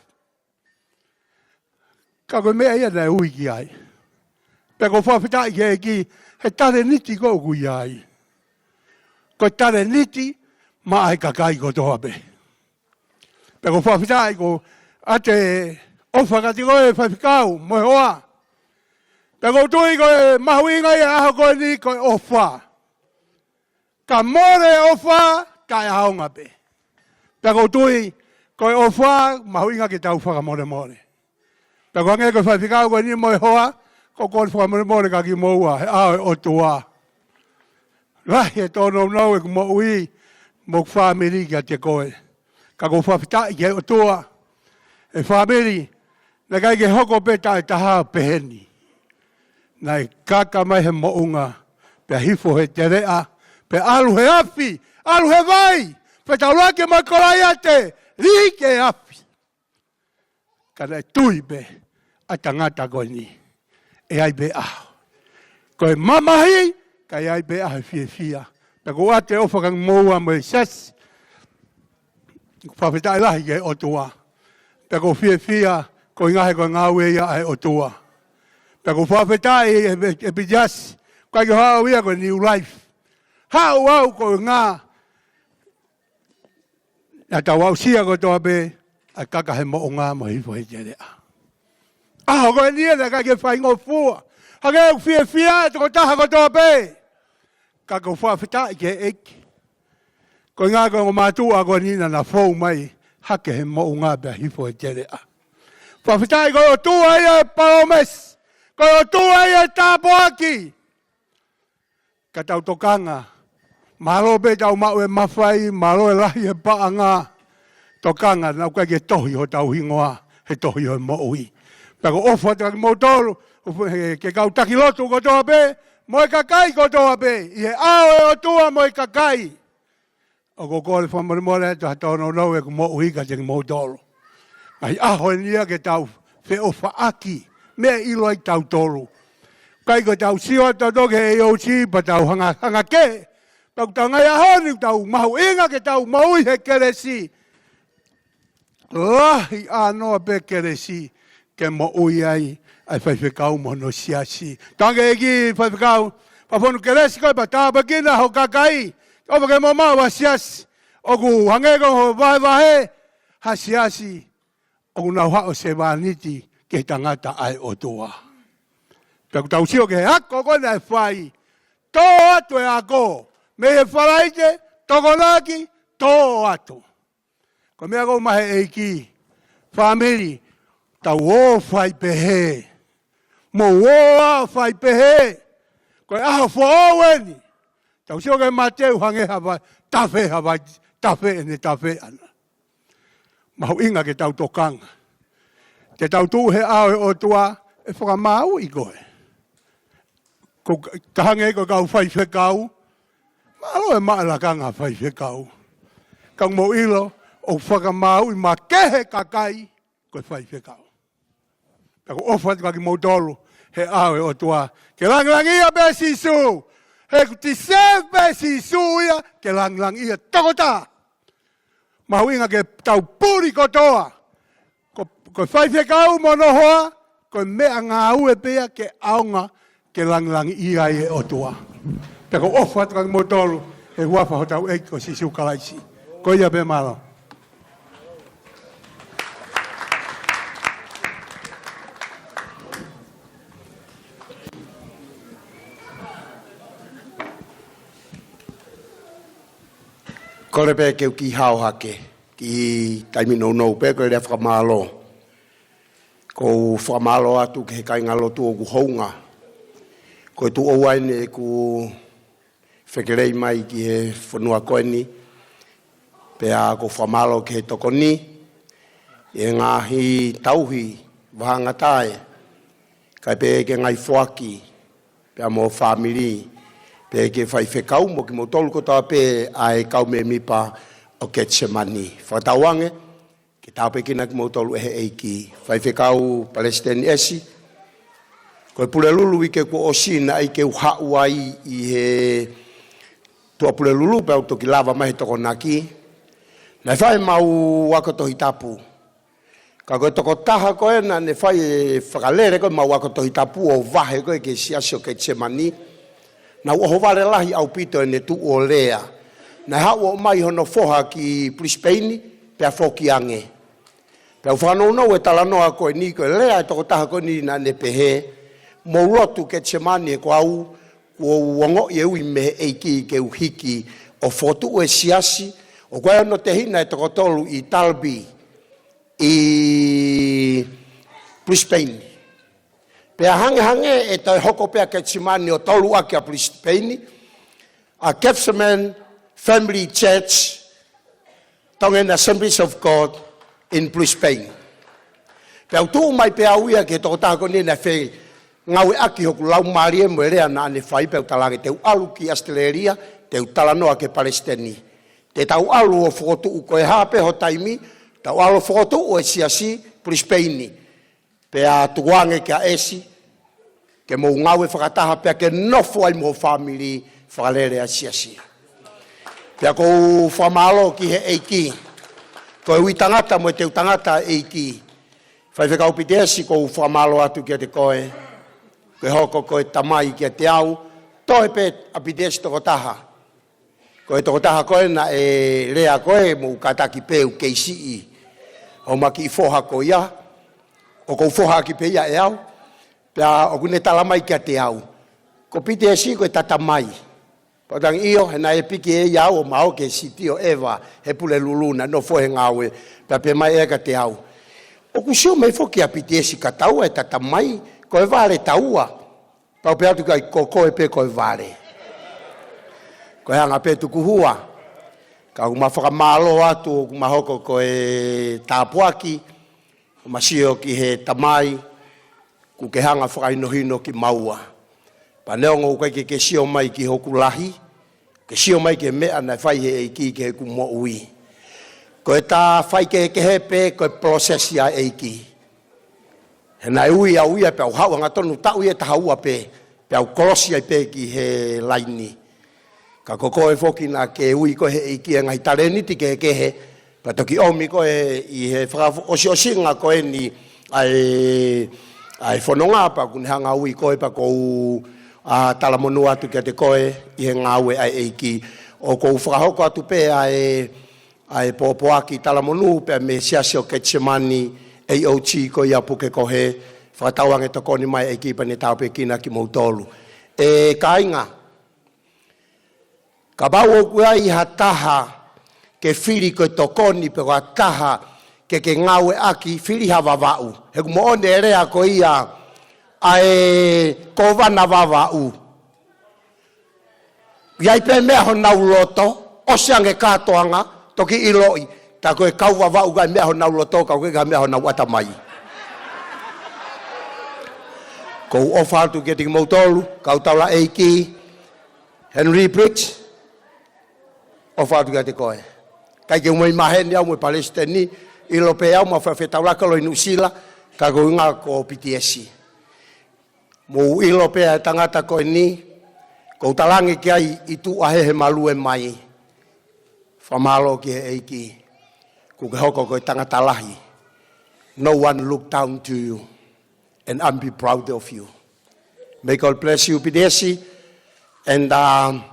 Ka ko e meʻa ia naʻe ui ki ai. Pea ʻoku ou fakafetaʻi ki he ʻEiki, he talēniti ko ē ʻoku ʻi ai. Ko e talēniti maʻa e kakai kotoa pē. Pea ʻoku ou fakafetaʻi ʻoku ʻoatu e ʻofa kiate koe faifekau mo e hoa. Pea ʻoku ou tui ko e mahuʻinga ia ʻaho ko eni ko e ʻofa. Ka mole e ʻofa, taʻeʻaonga pē. Pea ʻoku ou tui, ko e ʻofa, mahuʻinga ke tau fakamolemole. Pea ʻoku hangē ko e faifekau ko eni mo e hoa, ʻoku ou kole fakamolemole kiate kimoua, he ʻao ʻo e ʻOtua. Lahi e tōnounou ʻeku moʻui, mo hoku fāmili kiate koe. Ka ʻoku ou fakafetaʻi ki he ʻOtua, e fāmili, naʻe ʻikai ke hoko pē taʻetaha pehē ni. Naʻe kaka mai he moʻunga, pea hifo he teleʻa, pea ʻalu he afi, ʻalu he vai, pea taulaki mai Kolaiate, liʻaki e afi. Ka naʻe tui pē ʻa e tangata ko eni. ʻE ʻi ai pē ʻaho. Ko e mamahi, ka ʻe ʻi ai pē ʻaho e fiefia. Pea ʻoku ou ʻoatu e ʻofa kiate kimoua mo e siasi. Fakafetaʻi lahi ki he ʻOtua. Pea ʻoku ou fiefia, ko e ʻuhinga he ko e ngāue ia ʻa e ʻOtua. Pea ʻoku ou fakafetaʻi ʻe, ʻe, ʻe Pitiasi. Ko e ʻikai ke u haʻu ia ko e New Life. Haʻu au ko e ʻuhinga naʻa tau aʻusia kotoa pē ʻa e kaka he moʻunga mo e hifo he teleʻa. ʻAho ko eni naʻe ʻikai ke faingofua. Hangē ʻoku fiefia e tokotaha kotoa pē. Ka ʻoku ou fakafetaʻi ki he ʻEiki. Ko e ngaahi ongo mātuʻa ko eni naʻa na fou mai hake he moʻunga pea hifo he teleʻa. Fakafetaʻi ko e ʻOtua ia e palōmesi. Ko e ʻOtua ia e tāpuaki. Ka tau tokanga. Mālō pē tau maʻu e mafai, mālō e lahi e paʻanga. Tokanga, naʻe ʻikai ke tohi hotau hingoa he tohi ʻo e moʻui. Pea ʻoku ou ʻofa atu kia kimoutolu, ʻofa, he, ki he kau taki lotu kotoa pē, mo e kakai kotoa pē, ʻi he ʻao ʻo e ʻOtua mo e kakai. ʻOku ou kole fakamolemole atu ha tōnounou ʻeku moʻui kiate kimoutolu. Ngaahi ʻaho eni ia ke tau feʻofaʻaki, meʻa ʻe ʻilo ai kitautolu. ʻIkai ko ʻetau sio atu ʻo toki he ʻe ʻi ʻo si pea tau hanga, hanga kehe. Pea ʻoku tau ngaahi ʻaho ni, ʻoku tau mahuʻinga ke tau moʻui he kelesi. Lahi ʻānoa pē kelesi ke moʻui ai ʻa e faifekau mo hono siasi. Tangi ki he faifekau, fakafonu kelesi koe pea tāpuekina ho kakai. ʻOfa ke mou maʻu ha siasi ʻoku hangē ko hoʻo vahevahe, ha siasi ʻoku nau haʻu ʻo sevāniti ki he tangata ʻa e ʻOtua. Pea ʻoku tau sio ki he ako ko ē naʻe fai. Tō atu e ako. Mei he Falaite, Tokonaki, tō atu. Ko e meʻa ʻoku maʻu he ʻEiki. Fāmili, tau ō fai pehē. Mou ō ā fai pehē. Ko e ʻaho foʻou eni. Tau sio ki he Mātiu hangē ha vai, tafe ha vai, tafe ʻene tafe ʻana. Mahuʻinga ke tau tokanga. Te tau tuʻu he ʻao ʻo e ʻOtua ʻe fakamāuʻi koe. Ko ka hangē ko e kau faifekau, mālō e maʻu e lakanga faifekau. Ka mou ʻilo, ʻoku fakamāuʻi makehe kakai ko e faifekau. Pea ʻoku ou ʻofa atu kia kimoutolu he ʻao ʻo e ʻOtua. Ke langilangiʻia pē Sīsū. He ʻoku deserve pē Sīsū ia ke langilangiʻia tokotaha. Mahuʻinga ke tau puli kotoa. Ko, ko e faifekau mo hono hoa, ko e meʻangāue pē ia ke ʻaonga ke langilangiʻia ai e ʻOtua. Pea ʻoku ou ʻofa atu kia kimoutolu he huafa hotau ʻEiki ko Sīsū Kalaisi. Ko ia pē, mālō. Kole pē ke u kiʻi hao hake, kiʻi taimi nounou pē ko e lea fakamālō. ʻOku ou fakamālō atu ki he kāingalotu ʻoku hounga. Ko e tuʻo ua eni ʻeku fekelei mai ki he fonua ko eni. Pea ʻoku ou fakamālō ki he tokoni, ʻi he ngaahi tauhi, vahanga tae, kae pehē ki he ngaahi foaki, pea mo e fāmili, pehē ki he faifekau mo kimoutolu kotoa pē ʻa e kau mēmipa ʻo Ketisemani. Fakatauange ke tāpuekina kimoutolu ʻe he ʻEiki. Faifekau Palesiteni ʻEsi, ko e Pulelulu uike kuo ʻosi naʻe ʻikai ke u haʻu ai ʻi he Tuʻapulelulu pea u toki lava mai he Tokonaki. Naʻe fai ʻemau ako Tohi Tapu. Ka ko e tokotaha ko ē naʻa ne fai e fakalele ko ē ʻemau ako Tohi Tapu ʻo vahe ko ē ki he siasi ʻo Ketisemani, naʻe ʻohovale lahi ʻaupito ʻene tuʻu ʻo lea. Naʻe haʻu ʻo ʻomai hono foha ki Pulisipeini, pea foki ange. Pea u fakanounou e talanoa ko eni, ko e lea e tokotaha ko eni naʻa ne pehē, mou lotu Ketisemani he ko au, kuo u ongoʻi e ui mei he ʻEiki ke u hiki ʻo fokotuʻu e siasi, ʻoku ʻi ai hono tehina ʻe toko tolu ʻi Dalby, ʻi Brisbane. Pea hangehangē ʻe toe hoko pē ʻa Ketisemani ʻo toluʻaki ʻa Brisbane, ʻa Ketisemani Family Church, Tongan Assemblies of God in Brisbane. Pea u tuʻu mai pē au ia ki he tokotaha ko eni naʻe fengāueʻaki hoku laumālie mo e lea naʻa ne fai, pea u talaange te u ʻalu ki ʻAositelēlia, te u talanoa ki he Palesiteni. Te tau ʻalu ʻo fokotuʻu, ko e hā pē ho taimi, tau ʻalu ʻo fokotuʻu e siasi Brisbane. Pea tukuange kia ʻEsi, ke mou ngāue fakataha pea ke nofo ai mo ho fāmili fakalele ʻa e siasi. Pea ʻoku ou fakamālō ki he ʻEiki, ko e ui tangata mo e teu tangata ʻa e ʻEiki. Faifekau Piti ʻEsi, ʻoku ou fakamālō atu kiate koe, ko e hoko ko e tamai kiate au, toe pē ʻa Piti ʻEsi tokotaha. Ko e tokotaha ko ē naʻe lea ko ē mo u kātaki pē u kei siʻi. ʻo ma kiʻi foha ko ia, ʻoku ou foha ʻaki pē ia ʻe au, pea ʻoku ne tala mai kiate au, ko Piti Esi ko e tata mai. Pea u tangi ʻio, he naʻe piki ʻe ia au ʻo ma ō ki he sitio ʻeva he Pulelulu naʻe nofo he ngāue, pea pehē mai ʻe ia kiate au, ʻoku sio mai foki ʻa Piti Esi ka taua e tata mai, ko e vale taua. Pea u pehē atu ki ai, ko koe pē ko e vale. Ko e anga pē tukuhua. Ka ʻoku ma fakamālō atu ʻoku ma hoko ko e tāpuaki, ʻo ma sio ki he Tamai, kuo ke hanga fakahinohino kimaua. Pea neongo ʻoku ʻikai ke ke sio mai ki hoku lahi, ke sio mai ki he meʻa naʻe fai he ʻEiki ki heʻeku moʻui. Ko e tā faikehekehe pē, ko e process ia ʻa e ʻEiki. He naʻe ui au ia pea u haʻu hangatonu taʻu ia ʻe taha ua pē, pea u kolosi ai pē ki he laini. Ka ko koe foki naʻa ke ui koe he ʻEiki e ngaahi talēniti kehekehe, pea toki ʻomi koe ʻi he fakaʻosiʻosinga ko eni ʻa e, ʻa e fononga pea kuo ne hanga ui koe pea ʻoku ou, ā, talamonū atu kiate koe ʻi he ngāue ʻa e ʻEiki. ʻOku ou fakahoko atu pē ʻa e, ʻa e pōpoaki talamonū pea mei he Siasi ʻo Ketisemani, A O G ko ia puke ko ē, fakatauange tokoni mai ʻEiki pea ne tāpuekina kimoutolu. ʻE kāinga, kapau ʻoku ʻi ai ha taha ke fili ko e tokoni pe ko ha taha ke ke ngāueʻaki, fili ha Vavaʻu. He ʻoku moʻoni e lea ko ia ʻa e Kōvana Vavaʻu. ʻI ai pē meʻa honau loto, ʻosi ange kātoanga, toki ʻiloʻi, tā ko e kau Vavaʻu ʻoku ʻi ai meʻa honau loto, ka ʻoku ʻikai ha meʻa honau ʻatamai. ʻOku ou ʻofa atu kiate kimoutolu, kau taulaʻeiki, Henry Briggs, ʻofa atu kiate koe. ʻIkai ke u ʻomai maheni au mo e palesiteni, ʻilo pē au ma fefetaulaki ʻo Nuʻusila, ka ko e ʻuhinga ko Piti Esi. Mou ʻilo pē ʻa e tangata ko eni, ʻoku ou talaange ki ai ʻi tuʻa he he malue mai. Fakamālō ki he ʻEiki, kuo ke hoko ko e tangata lahi. No one look down to you, and I'm be proud of you. May God bless you, Piti Esi, and, um,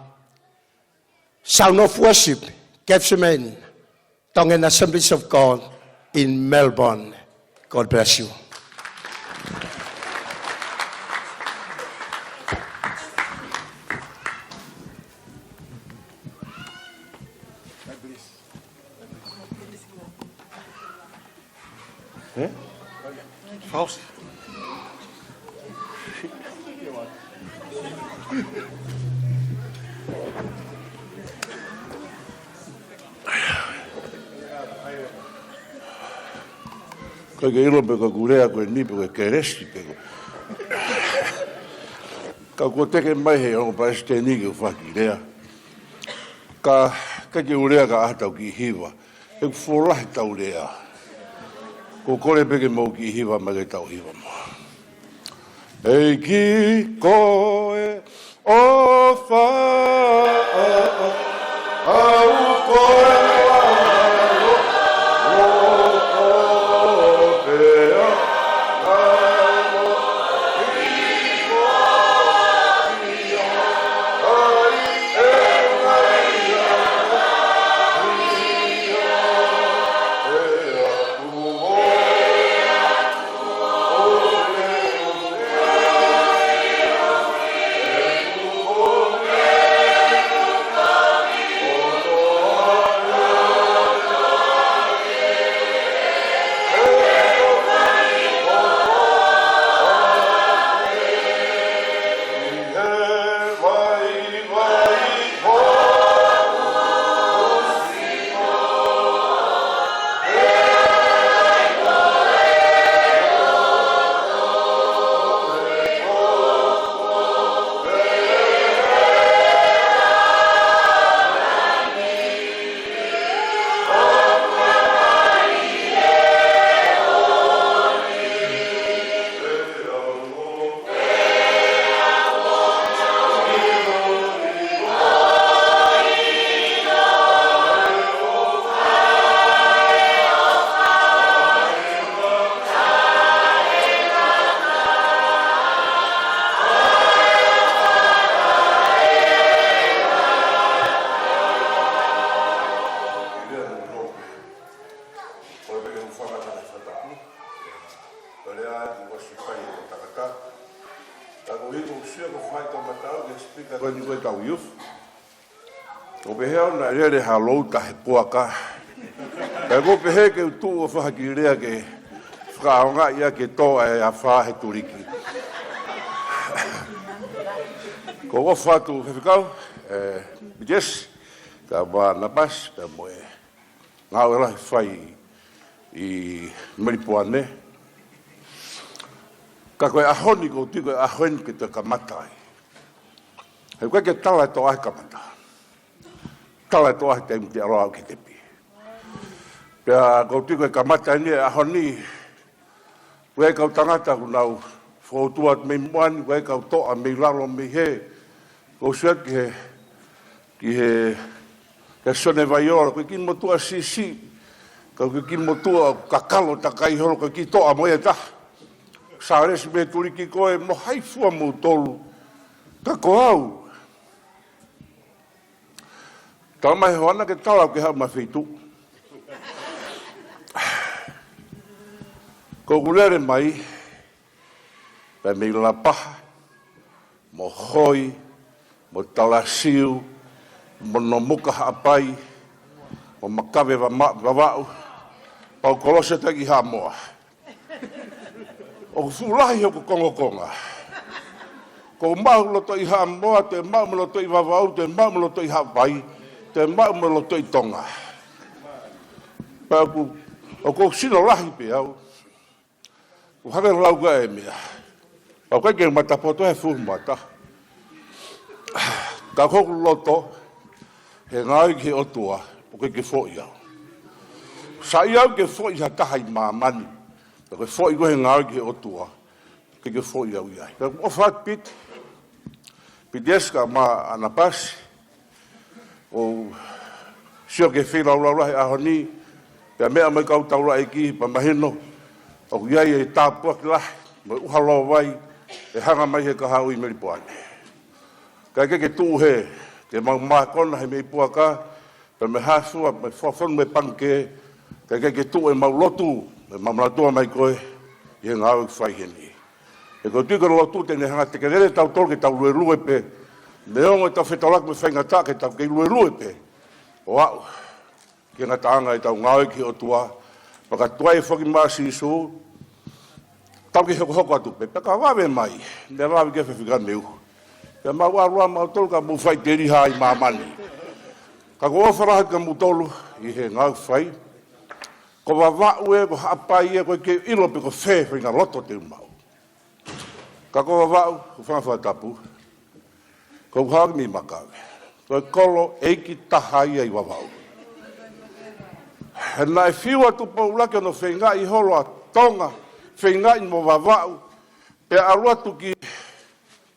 Sound of Worship, Gethsemane, Tongan Assemblies of God in Melbourne. God bless you. Eh? Fausi. ʻIkai ke ʻilo pe ko ʻeku lea ko eni pe ko e kelesi pe ko. Ka kuo teke mai he ongo palesiteni ke u faki lea. Ka, ʻikai ke u lea ka ʻatau kiʻi hiva. ʻOku fuʻu lahi ʻetau lea. Ko e kole pē ke mou kiʻi hiva mai ke tau hiva mo. ʻEiki ko e ʻofa, ʻa, ʻa, ʻa, au ko e ʻofa, ʻofa, ʻofa, ʻAki ʻosi fai ʻe he tangata. Ka ko e hiko ʻusia ko e fai tau matau ke speaker ko eni ko e tau youth. ʻOku pehē au naʻe lele ha louta he puaka. Ka ʻoku pehē ke u tuʻu ʻo fakakilea ke fakaʻaongaʻi ʻa e tō ʻa e afā he tuliki. Ko e ʻofa atu Faifekau, ē, Pitiesi, kae ʻumaʻā ʻAnapasi, kae ʻumaʻā e ngāue lahi ʻoku fai ʻi Melipoane. Ka ko e ʻaho ni ʻoku ou tui ko e ʻaho eni ke toe kamata ai. He ʻoku ʻikai ke tala e toʻa he kamata. Tala e toʻa he taimi te ʻalu ai ki he tepi. Pea ʻoku ou tui ko e kamata eni e ʻaho ni, ʻoku ʻi ai e kau tangata ʻoku nau fokotuʻu atu mei muʻa ni, ʻoku ʻi ai e kau toʻa mei lalo mei hē. ʻOku ou sio ki he, ki he, ki he Sione Vaiola, ko e kiʻi motuʻa siʻisiʻi, ka ko e kiʻi motuʻa kakalo takai holo, ko e kiʻi toʻa mo ia ʻe taha. Sālesi mei he tuliki ko ē, mo hai fua moutolu. Ka ko au, tala mai he ʻoua naʻa ke tala ʻoku ke haʻu mei he feituʻu. Ko ʻeku lele mai, pea mei Lapaha, mo Hoi, mo Talasiu, mo Nomuka Haʻapai, mo Makave Vama-, Vavaʻu, pea u kolose atu ki Haʻamoa. ʻOku fuʻu lahi hoku kongokonga. Ko e maʻu loto ʻi Haʻamoa, toe maʻu mo loto ʻi Vavaʻu, toe maʻu mo loto ʻi Haʻapai, toe maʻu mo loto ʻi Tonga. Pea ʻoku, ʻoku ou sino lahi pē au. ʻOku hake lau ka e meʻa. Pea ʻoku ʻikai ke matapoto he fuʻu mata. Ka ko hoku loto, he ngāue ki he ʻOtua, ʻoku ʻikai ke foʻi au. Saiʻia au ke foʻi ha taha ʻi māmani. Ka ko e foʻi ko ē he ngāue ki he ʻOtua, ʻoku ʻikai ke foʻi au ia. Ka ʻoku ou ʻofa atu Piti, Pitiesi kae ʻumaʻā ʻAnapasi, ʻoku ou sio ki he feilaulau lahi ʻaho ni, pea meʻa mai kau taulaʻeiki, pea mahino ʻoku ʻi ai e tāpuaki lahi mo e ʻuha lōvai ʻe hanga mai he kahaʻu ʻi Melipoane. Ka ʻoku ʻikai ke tuʻu hē, ke mau mākona he meʻi puaka, pea mei he hā fua, mei he fua fonu mei he pangikē, ka ʻoku ʻikai ke tuʻu ʻemau lotu, ʻemau mālōlō atu mai ko ē ʻi he ngāue ʻoku fai heni. He ʻoku ou tui ko e lotu te ne hanga ʻo tekelele kitautolu ke tau luelue pē. Neongo ʻetau fetaulaki mo e faingataʻa ke tau kei luelue pē. ʻO aʻu ki he ngataʻanga ʻetau ngāue ki he ʻOtua. Pea ka tuai e foki mai ʻa Sīsū, tau kei hokohoko atu pē. Pea ka vave mai, ne vave ki he fefika meu. Pea mau ʻalu ā mautolu ka mou faʻiteliha ʻi māmani. Ka ʻoku ou ʻofa lahi kia moutolu ʻi he ngāue ʻoku fai. Ko Vavaʻu ē, ko Haʻapai ē, ʻoku ʻikai ke u ʻilo pe ko fē faʻahinga loto te u maʻu. Ka ko Vavaʻu, ko Fanga Fakatapu, ko Uhaki mei Makave. Ko e kolo ʻeiki taha ia ʻi Vavaʻu. He naʻe fiu ʻa Tupou ʻUluaki hono feingaʻi holo ʻa Tonga, feingaʻi mo Vavaʻu, pea ʻalu atu ki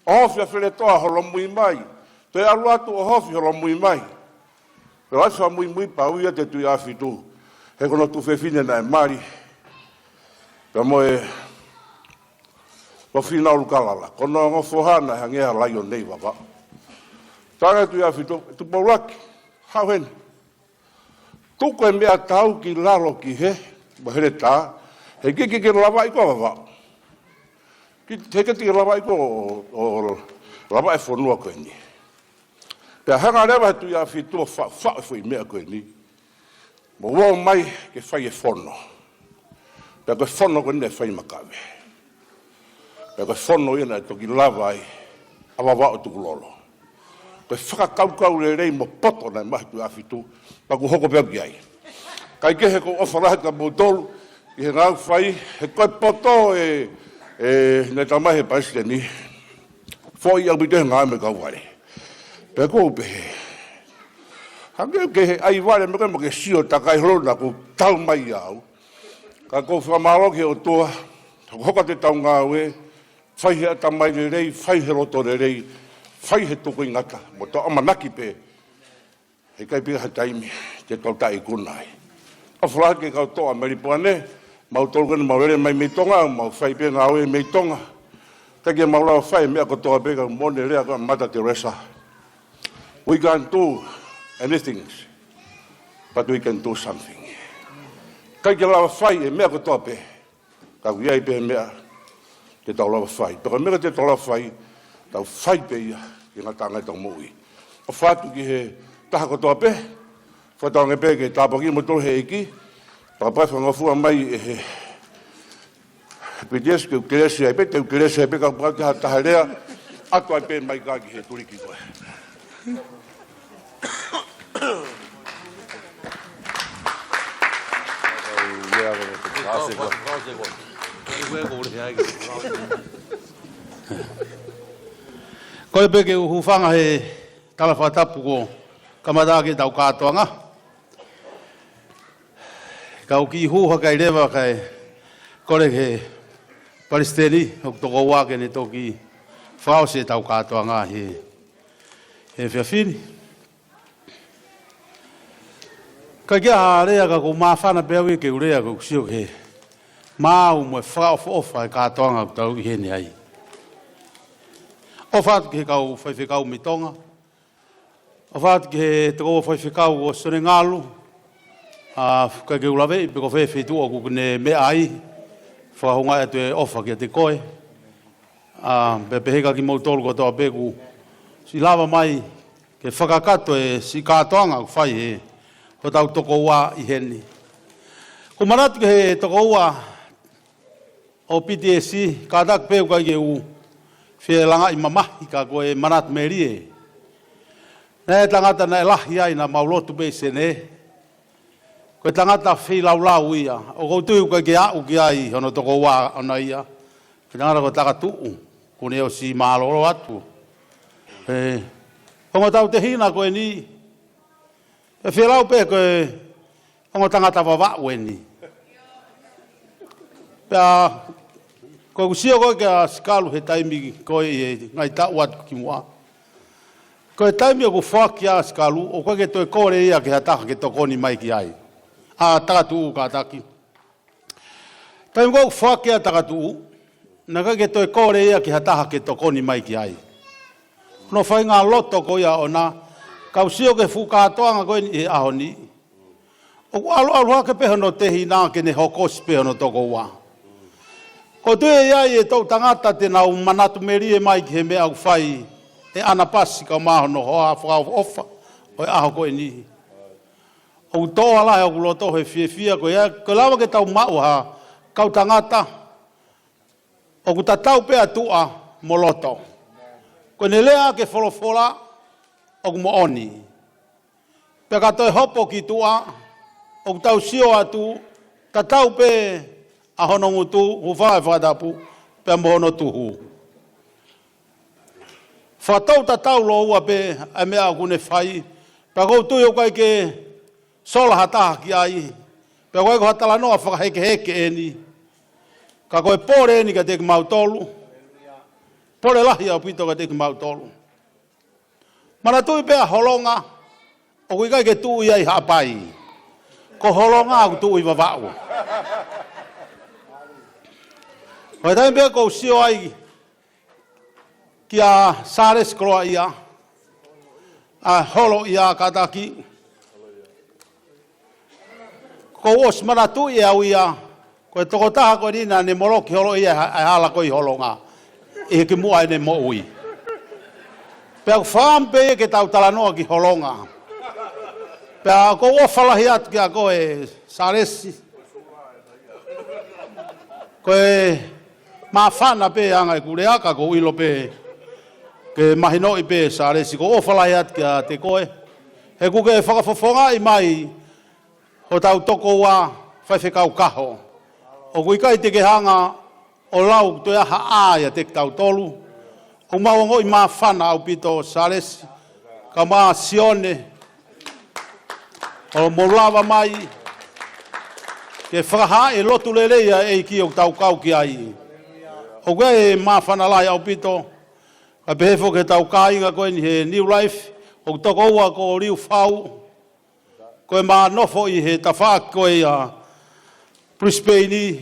ʻOhofi ʻa Feletoʻa holomui mai, toe ʻalu atu ʻOhofi holomui mai. Pea ʻosi fakamuimui pea ui atu e Tuʻiʻāfitu, he ko hono tuofefine naʻe mali. Pea mo e Lofina ʻUlukalala, ko hono ongo foha naʻe hangē ha laione ʻi Vavaʻu. Talaange ʻe he Tuʻiʻāfitu, Tupou ʻUluaki, haʻu heni. Tuku e meʻatau ki lalo ki hē, mo e heletā, he ʻikai ke ke lavaʻi koe ʻa Vavaʻu. Ki, he ʻikai ke ke lavaʻi koe ʻo, ʻo lavaʻi e fonua ko eni. Pea hanga leva ʻe he Tuʻiʻāfitu ʻo fa-, faʻu e foʻi meʻa ko eni. Mou ō mai ke fai e fono. Pea ko e fono ko eni naʻe fai ʻi Makave. Pea ko e fono ia naʻe toki lava ai ʻa Vavaʻu ʻo tukulolo. Ko e fakakaukau lelei mo poto naʻe maʻu ʻe he Tuʻiʻāfitu, pea ʻoku ou hoko pē au ki ai. Kae kehe ʻoku ou ʻofa lahi kia moutolu, ʻi he ngāue ʻoku fai, he ko e poto ē, ē, naʻe tala mai ʻe he Palesiteni, foʻi ʻaupito he ngāue mo e kau vale. Pea ʻoku ou pehē, hangē ʻoku ke ʻai vale mo ke, mo ke sio takai holo naʻa ku tau mai au. Ka ʻoku ou fakamālō ki he ʻOtua, ʻoku hoko atu ʻetau ngāue, fai he ʻatamai lelei, fai he loto lelei, fai he tukuingata, mo tau ʻamanaki pē, he ʻikai pē ha taimi te tau taʻeikuna ai. ʻOfa lahi ki he kau toʻa Melipoane, mautolu ko eni mau lele mai mei Tonga, mau fai pē ngāue mei Tonga. ʻIkai ke mau lava fai e meʻa kotoa pē, ka ko e moʻoni e lea ko ē ʻa Mata Teresa. We can't do anything, but we can do something. ʻIkai ke lava fai e meʻa kotoa pē, ka ʻoku ʻi ai pē meʻa te tau lava fai. Pea ko e meʻa te tau lava fai, tau fai pē ia ke ngata ange ʻetau moʻui. ʻOfa atu ki he taha kotoa pē, fakatauange pē ke tāpuakiʻi kimoutolu ʻe he ʻEiki, pea kapau ʻe fakangofua mai ʻe he P T S ke u kelesi ai pē, te u kelesi ai pē, kapau ʻe ʻi ai ha taha lea, ʻatu ai pē maika ki he tuliki ko ē. Kole pē ke u hūfanga he tala fakatapu kuo kamata ʻaki ʻetau kātoanga. Ka u kiʻi hū hake ai leva kae kole ki he palesiteni ʻoku tokoua ke ne toki fakaʻosi ʻetau kātoanga he, he efiafi ni. ʻIkai ke ʻi ai ha lea ka ʻoku ou māfana pē au ia ke u lea, ʻoku ou sio ki he maau mo e fakaʻofoʻofa e kātoanga ʻoku tau ʻi heni ai. ʻOfa atu ki he kau faifekau mei Tonga. ʻOfa atu ki he tokoua faifekau ko Sione Ngalu. ʻA, ʻikai ke u laveʻi pe ko fē feituʻu ʻoku ne meʻa ai. Fakahoungaʻi atu e ʻofa kiate koe. ʻA, pea pehē kia kimoutolu kotoa pē kuo ʻosi lava mai ke fakakakato e siʻi kātoanga ʻoku fai ʻe hotau tokoua ʻi heni. ʻOku ou manatu ki he tokoua ʻo P T S, kātaki pē ʻoku ʻikai ke u fie langaʻi mamahi ka ko e manatu melie. Naʻe tangata naʻe lahi ai naʻa mau lotu pē ʻi Senē. Ko e tangata feilaulau ia. ʻOku ou tui ʻoku ʻikai ke aʻu ki ai hono tokoua ʻona ia. Ko e tangata ko Takatuʻu. Kuo ne ʻosi mālōlō atu. ʻE, ongo tautehina ko eni. Pea fielau pē ko e ongo tangata Vavaʻu eni. Pea, ko ʻeku sio ko ē kia Sikalu he taimi ko ē ʻi he ngaahi taʻu atu kimuʻa. Ko e taimi ʻoku foaki ai ʻa Sikalu, ʻoku ʻikai ke toe kole ia ki ha taha ke tokoni mai ki ai. ʻA, Takatuʻu kātaki. Taimi ko ē ʻoku foaki ai ʻa Takatuʻu, naʻe ʻikai ke toe kole ia ki ha taha ke tokoni mai ki ai. Hono faʻahinga loto ko ia ʻona, ka u sio ki he fuʻu kātoanga ko eni he ʻaho ni. ʻOku ʻalu, ʻalu hake pē hono tehina ke ne hokosi pē hono tokoua. ʻOku ou tui ʻe ʻi ai e toʻu tangata te nau manatu melie mai ki he meʻa ʻoku fai ʻe ʻAnapasi kae ʻumaʻā hono hoa fakaʻofoʻofa ʻo e ʻaho ko eni. ʻOku toʻo lahi ʻeku loto he fiefia ko ia, ko e lava ke tau maʻu ha kau tangata ʻoku tatau pē ʻa tuʻa mo loto. Ko ʻene lea ki he folofola ʻoku moʻoni. Pea ka toe hopo ki tuʻa, ʻoku tau sio atu, tatau pē ʻa hono ngutu, hūfanga he fakatapu, pea mo hono tuhu. Fakatou tatau lōua pē ʻa e meʻa ʻoku ne fai, pea ʻoku ou tui ʻoku ʻikai ke sola ha taha ki ai, pea ʻoku ʻikai ko ha talanoa fakahekeheke eni. Ka ko e pole eni kiate kimautolu, pole lahi ʻaupito kiate kimautolu. Manatuʻi pē ʻa Holonga, ʻoku ʻikai ke tuʻu ia ʻi Haʻapai. Ko Holonga ʻoku tuʻu ʻi Vavaʻu. Ko e taimi pē ʻoku ou sio ai kia Sālesi Koloaʻia, ʻa Holo ia kātaki. ʻOku ou ʻosi manatuʻi ʻe au ia, ko e tokotaha ko eni naʻa ne moloki holo ia ʻa e hala ko ē ʻi Holonga, ʻi he kimuʻa ʻene moʻui. Pea ʻoku fakaʻamu pē ia ke tau talanoa ki Holonga. Pea ʻoku ou ʻofa lahi atu kia koe Sālesi. Ko e māfana pē ʻa e anga ʻeku lea ka ʻoku ou ʻilo pē ke mahinoʻi pē Sālesi, ʻoku ou ʻofa lahi atu kiate koe. He kuo ke fakafofongaʻi mai hotau tokoua faifekau kaho. ʻOku ʻikai te ke hanga ʻo lau toe ʻa ha ʻā ʻiate kitautolu. ʻOku mau ongoʻi māfana ʻaupito Sālesi, kae ʻumaʻā Sione, ʻo mou lava mai ke fakahā e lotu lelei ʻa e ʻEiki ʻoku tau kau ki ai. ʻOku ʻi ai e māfana lahi ʻaupito, kae pehē foki ki heʻetau kāinga ko eni he New Life, ʻoku tokoua ko Liufau, ko ʻema nofo ʻi he tafaʻaki ko ē ʻa Brisbane,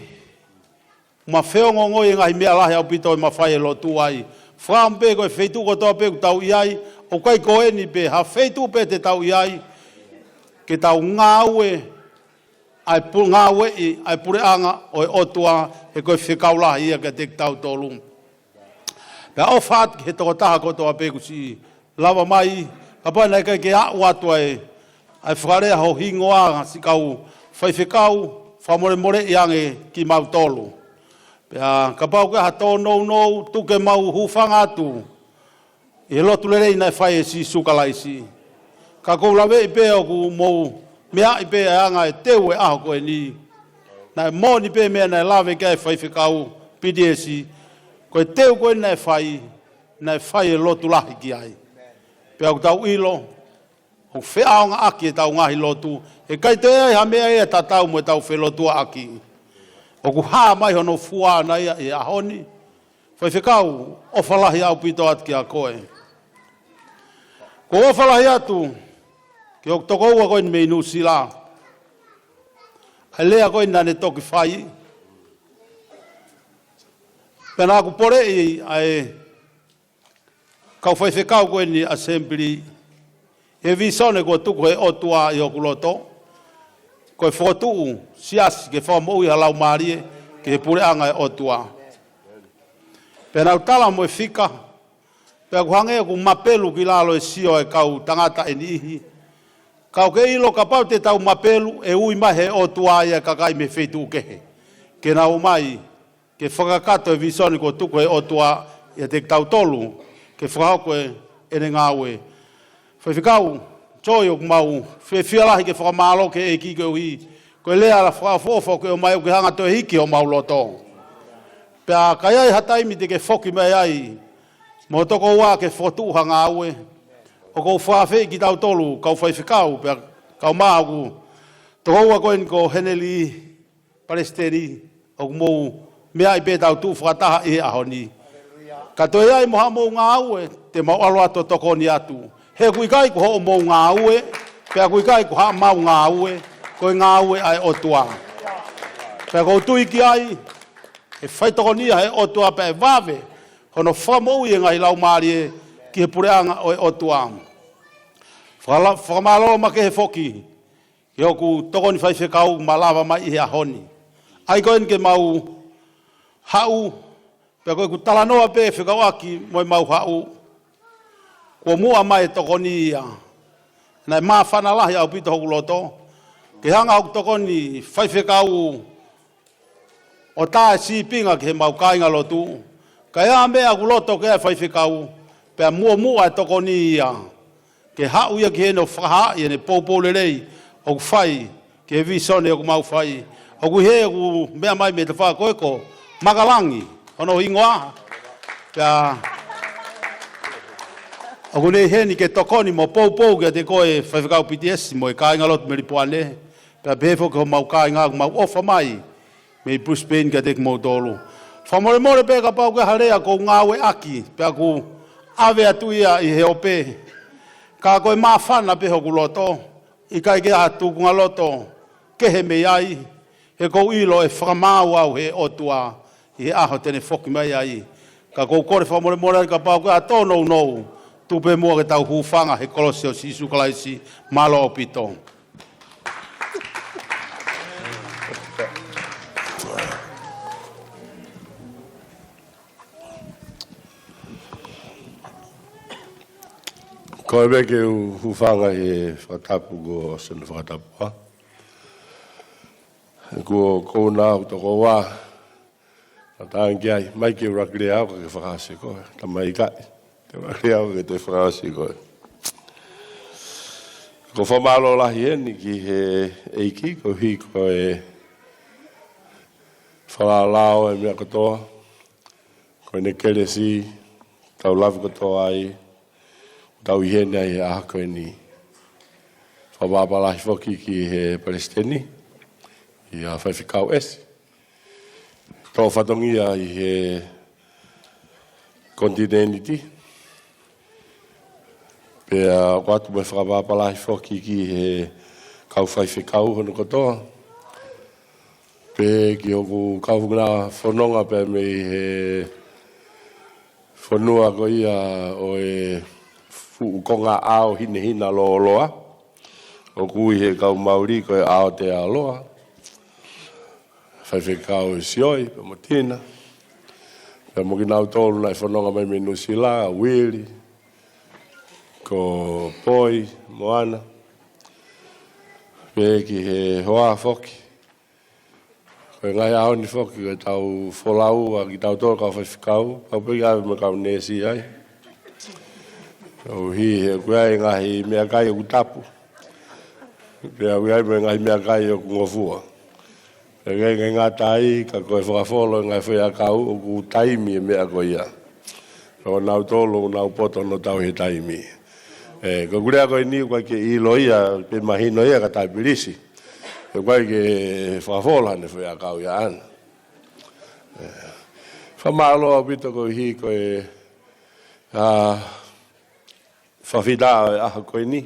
mo feongoongoi e ngaahi meʻa lahi ʻaupito ʻema fai e lotu ai. Fakaʻamu pē ko e feituʻu kotoa pē ʻoku tau ʻi ai, ʻoku ʻikai ko eni pē, ha feituʻu pē te tau ʻi ai, ke tau ngāue ʻa e pu-, ngāueʻi ʻa e puleʻanga ʻo e ʻOtua, he ko e fekau lahi ia kiate kitautolu. Pea ʻofa atu ki he tokotaha kotoa pē kuo siʻi lava mai, kapau naʻe ʻikai ke aʻu atu ai ʻa e fakalea ho hingoa siʻi kau faifekau, fakamolemoleʻi ange kimautolu. Pea kapau ko ha tōnounou, tuku ke mau hūfanga atu ʻi he lotu lelei naʻe fai ʻe Sīsū Kalaisi. Ka ʻoku ou laveʻi pē ʻoku mou meaʻi pē ʻa e anga e teu e ʻaho ko eni. Naʻe moʻoni pē meʻa naʻe lave ki ai e faifekau Pitiesi. Ko e teu ko eni naʻe fai, naʻe fai e lotu lahi ki ai. Pea ʻoku tau ʻilo, ʻoku feʻaongaʻaki ʻetau ngaahi lotu. ʻE ʻikai toe ʻi ai ha meʻa ia tatau mo ʻetau felotuaʻaki. ʻOku hā mai hono fua ʻana ia ʻi he ʻaho ni. Faifekau, ʻofa lahi ʻaupito atu kiate koe. ʻOku ou ʻofa lahi atu ki hoku tokoua ko eni mei Nuʻusila. ʻA e lea ko eni naʻa ne toki fai. Pea naʻa ku poleʻi ʻa e kau faifekau ko eni Assembly, he visone kuo tuku he ʻOtua ʻi hoku loto, ko e fokotuʻu siasi ke fakamoʻui ha laumālie ki he puleʻanga e ʻOtua. Pea naʻa ku tala mo e fika, pea ʻoku hangē ʻoku mapelu ki lalo e sio e kau tangata ʻe niʻihi. Ka ʻoku ke ʻilo kapau te tau mapelu, ʻe ui mai he ʻOtua ia e kakai mei he feituʻu kehe ke nau ō mai ke fakakakato e visone kuo tuku he ʻOtua ʻiate kitautolu, ke fakahoko ʻene ngāue. Faifekau Joy, ʻoku mau fiefia lahi ke fakamālō ki he ʻEiki koeʻuhi ko e lea fakaʻofoʻofa ʻoku ke ʻomai, ʻoku ke hanga ʻo toe hiki homau loto. Pea ka ʻi ai ha taimi te ke foki mai ai mo ho tokoua ke fokotuʻu ha ngāue, ʻoku ou fakaafeʻi kitautolu kau faifekau, pea kau mai hoku tokoua ko eni ko Heneli, Palesiteni, ʻoku mou meaʻi pē ʻetau tuʻu fakataha ʻi he ʻaho ni. Ka toe ʻi ai mo haʻamou ngāue, te mau ʻalu atu ʻo tokoni atu. He ʻoku ʻikai ko hoʻomou ngāue, pea ʻoku ʻikai ko haʻamau ngāue, ko e ngāue ʻa e ʻOtua. Pea ʻoku ou tui ki ai, ʻe faitokonia he ʻOtua pea ʻe vave hono fakamoʻui e ngaahi laumālie ki he puleʻanga ʻo e ʻOtua. Fakala-, fakamālō makehe foki ki hoku tokoni faifekau kuo malava mai ʻi he ʻaho ni. ʻAi ko eni ke mau haʻu, pea ko ʻeku talanoa pē fekauʻaki mo ʻemau haʻu, kuo muʻa mai e tokoni ia. Naʻe māfana lahi ʻaupito hoku loto ke hanga hoku tokoni faifekau ʻo tā e sīpinga ki heʻemau kāingalotu. Ka ʻi ai ha meʻa ʻoku loto ki ai e faifekau, pea muʻomuʻa e tokoni ia ke haʻu ia ki heni ʻo fakahaaʻi ʻene poupou lelei ʻoku fai ki he visone ʻoku mau fai. ʻOku ʻi heni ʻoku meʻa mai mei he tafaʻaki ko ē ko Makalangi hono hingoa. Pea ʻoku ne ʻi heni ke tokoni mo poupou kiate koe Faifekau Pitiesi mo e kāingalotu Melipoane. Pea pehē foki homau kāinga ʻoku mau ʻofa mai mei Brisbane kiate kimoutolu. Fakamolemole pē kapau ko ha lea ʻoku ou ngāueʻaki, pea ʻoku ʻave atu ia ʻi he ope. Ka ko e māfana pē hoku loto, ʻikai ke ʻi ai ha tūkunga loto kehe mei ai, he ʻoku ou ʻilo ʻe fakamaau au he ʻOtua ʻi he ʻaho te ne foki mai ai. Ka ʻoku ou kole fakamolemole ai kapau ko ha tōnounou, tuku pē muʻa ke tau hūfanga he kolosi ʻo Sīsū Kalaisi. Mālō ʻaupito. Ko e meʻa ke u hūfanga he fakatapu ko Sena fakatapu, ā? Ko, ko ena ʻoku tokoua. Ka tangi ai, mai ke u laki lea au ka ke fakaʻosi koe. Ka mai ʻikai. Te u laki lea au ka ke toe fakaʻosi koe. ʻOku ou fakamālō lahi heni ki he ʻEiki, koeʻuhi ko e falala ʻo e meʻa kotoa. Ko ʻene kelesi, tau lave kotoa ai, tau ʻi heni ai he ʻaho ko eni. Fakatapu lahi foki ki he Palesiteni, ʻia Faifekau ʻEsi. Tō fatongia ʻi he konitinēniti. Pea ʻoatu mo e fakatapu lahi foki ki he kau faifekau hono kotoa. Pea ki hoku kaungā fononga pea mei he fonua ko ia ʻo e fuʻu konga ʻao hinehina lōloa. ʻOku ui he kau Mauli ko e Aotearoa. Faifekau Sioi, pea mo Tina. Pea mo kinautolu naʻe fononga mai mei Nuʻusila, Uili, ko Poi, Moana. Pea ki he hoa foki. Ko e ngaahi ʻaho ni foki, ko e tau folau ʻa kitautolu kau faifekau, kau pē ki ai mo e kau neesi ai. ʻOku ʻi he, ʻoku ʻi ai e ngaahi meʻakai ʻoku tapu. Pea ʻoku ʻi ai mo e ngaahi meʻakai ʻoku ngofua. Pea ʻikai ke ngata ai, ka ko e fakafolo e ngaahi foʻiʻakau ʻoku taimi e meʻa ko ia. Ko nautolu ʻoku nau poto hono tauhi e taimi. ʻE, ko ʻeku lea ko eni ʻoku ʻikai ke ʻilo ia, pe mahino ia kia Taipilisi. ʻOku ʻikai ke fakafolo haʻane foʻiʻakau ia ʻaʻana. ʻE, fakamālō ʻaupito koeʻuhi ko e, ʻa, fakafetaʻi ʻo e ʻaho ko eni.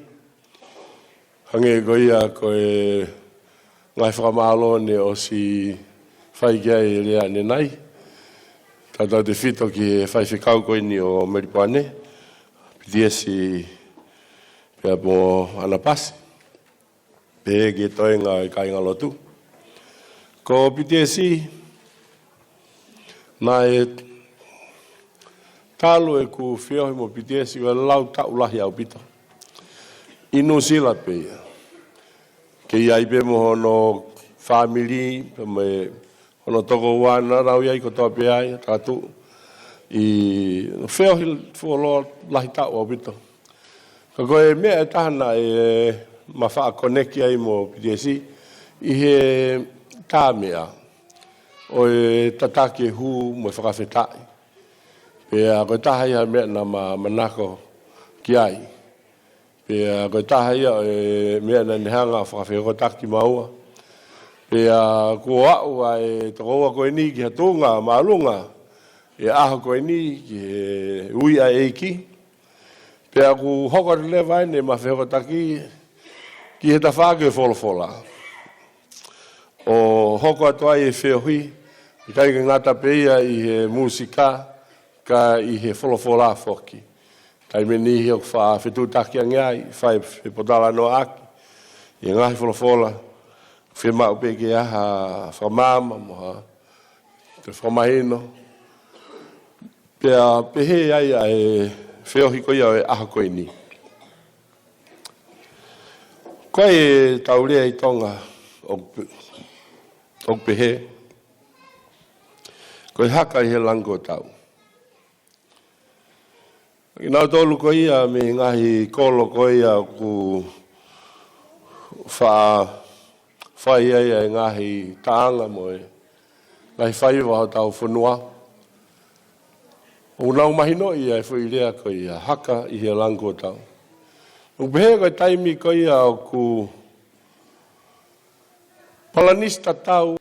Hangē ko ia ko e ngaahi fakamālō ne ʻosi fai ki ai e lea ʻanenai. Tautautefito ki he faifekau ko eni ʻo Melipoane, Pitiesi pea mo ʻAnapasi. Pehē ki he toenga ʻo e kāingalotu. Ko Pitiesi, naʻe talu ʻeku feohi mo Pitiesi ʻo e lau taʻu lahi ʻaupito. ʻI Nuʻusila pē ia. Kei ʻi ai pē mo hono fāmili, pea mo hono tokoua naʻa nau ʻi ai kotoa pē ai, takatuʻu. ʻI feohi fuoloa lahi taʻu ʻaupito. Ka ko e meʻa ʻe taha naʻe ma faʻa koneki ai mo Pitiesi ʻi he tā meʻa ʻo e tataki e hū mo e fakafetaʻi. Pea ko e taha ia meʻa naʻa ma manako ki ai. Pea ko e taha ia ʻo e meʻa naʻa ne hanga ʻo fakafehokotaki maua. Pea kuo aʻu ʻa e tokoua ko eni ki ha tuʻunga māʻolunga ʻi he ʻaho ko eni ki he ui ʻa e ʻEiki. Pea ʻoku hoko atu leva ʻene ma fehokotaki ki he tafaʻaki ʻo e folofola. ʻO hoko atu ai e feohi, ʻikai ke ngata pē ia ʻi he mūsika, ka ʻi he folofola foki. Taimi ʻe niʻihi ʻoku faʻa fetuʻutaki ange ai, fai fepotalanoaʻaki ʻi he ngaahi folofola, fiemaʻu pē ke ʻi ai ha fakamaama mo ha toe fakamahino. Pea pehē ai ʻa e feohi ko ia ʻo e ʻaho ko eni. Ko e tau lea ʻi Tonga ʻoku pe-, ʻoku pehē, ko e haka ʻi he langi kuo tau. Kinautolu ko ia mei he ngaahi kolo ko ia ʻoku faʻa fai ai ʻa e ngaahi taʻanga mo e ngaahi faiva ʻo hotau fonua. ʻOku nau mahinoʻi ʻa e foʻi lea ko ia, haka ʻi he langi kuo tau. ʻOku pehē ko e taimi ko ia ʻoku palanisi tatau.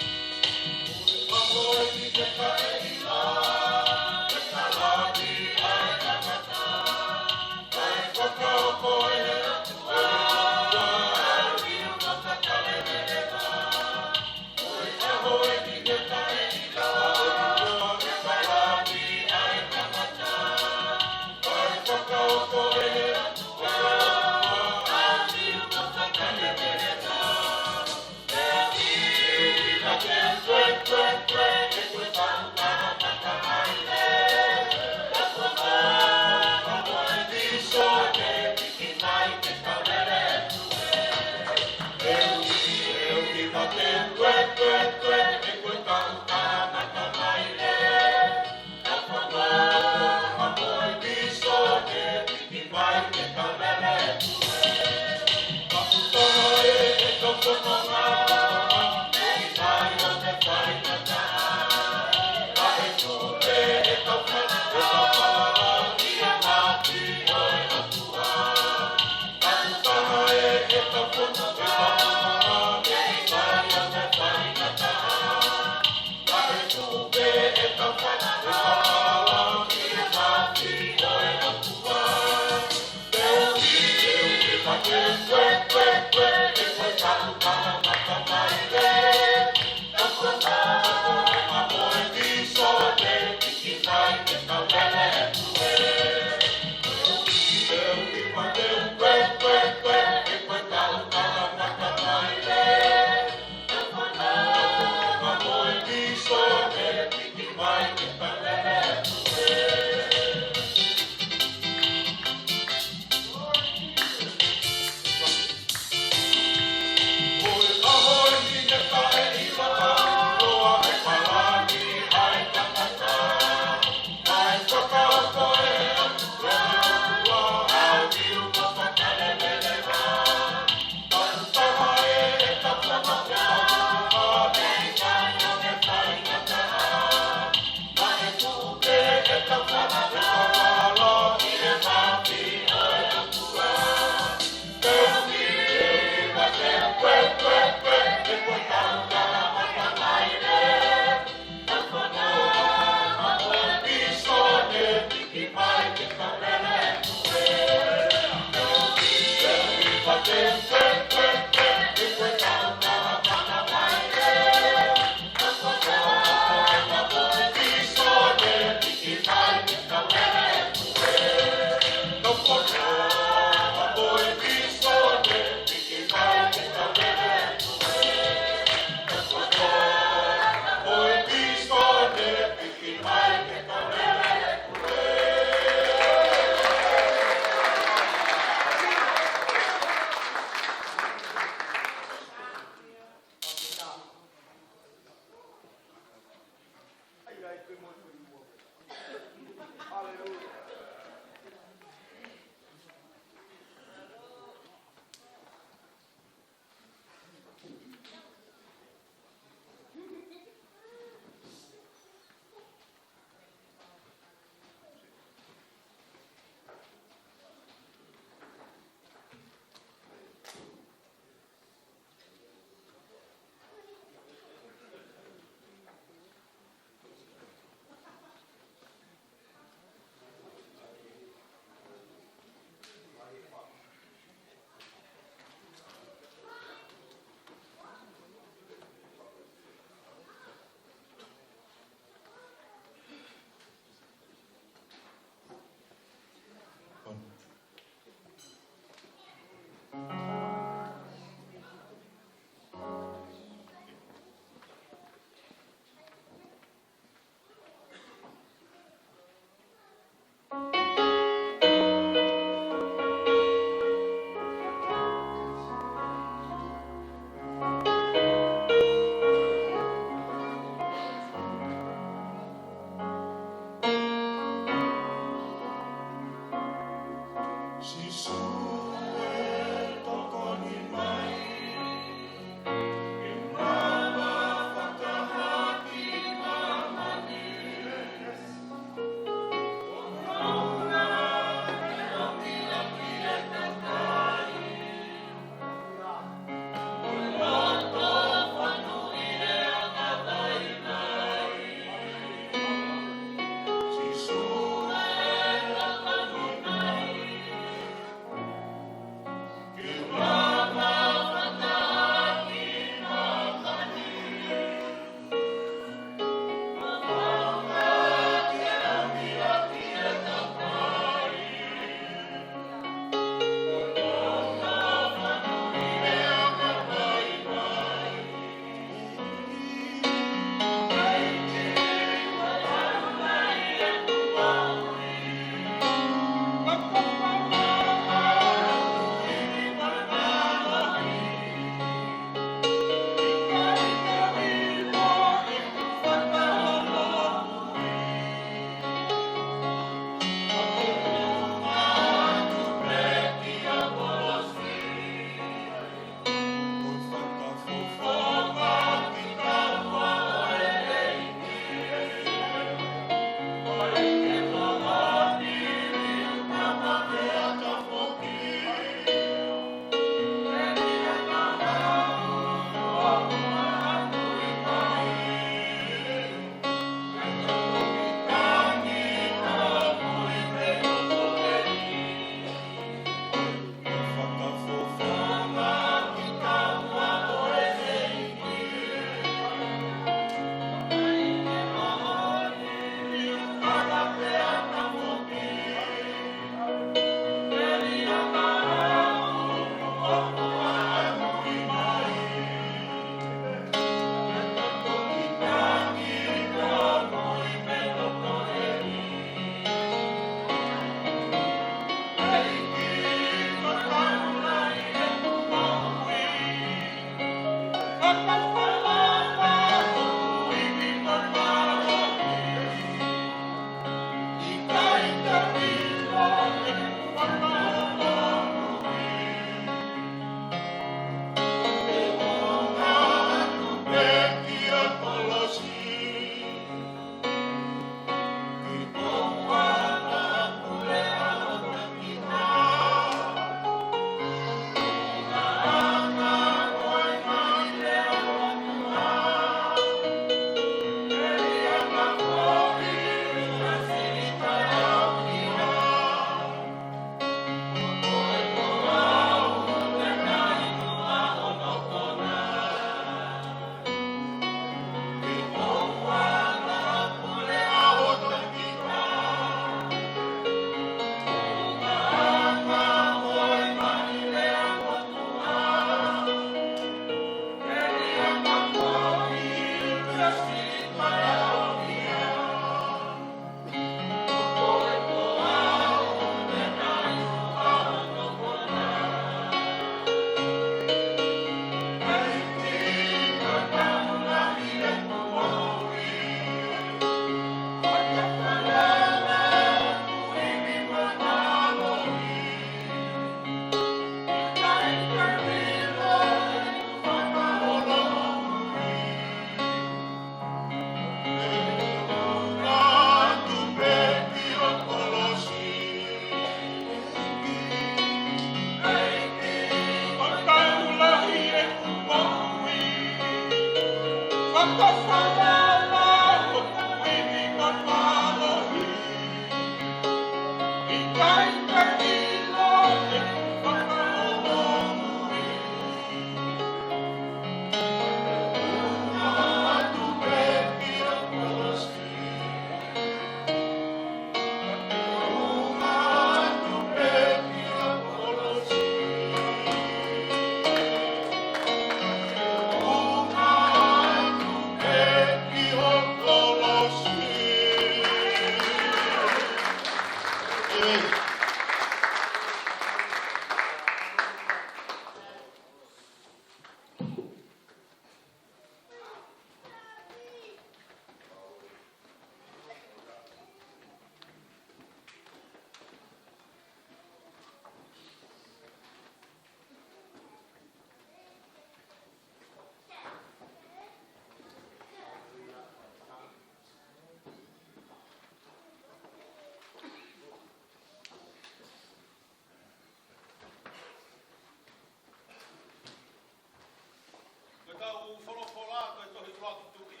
Ko ʻetau folofola, ko e tohi ʻUluaki Tuʻi.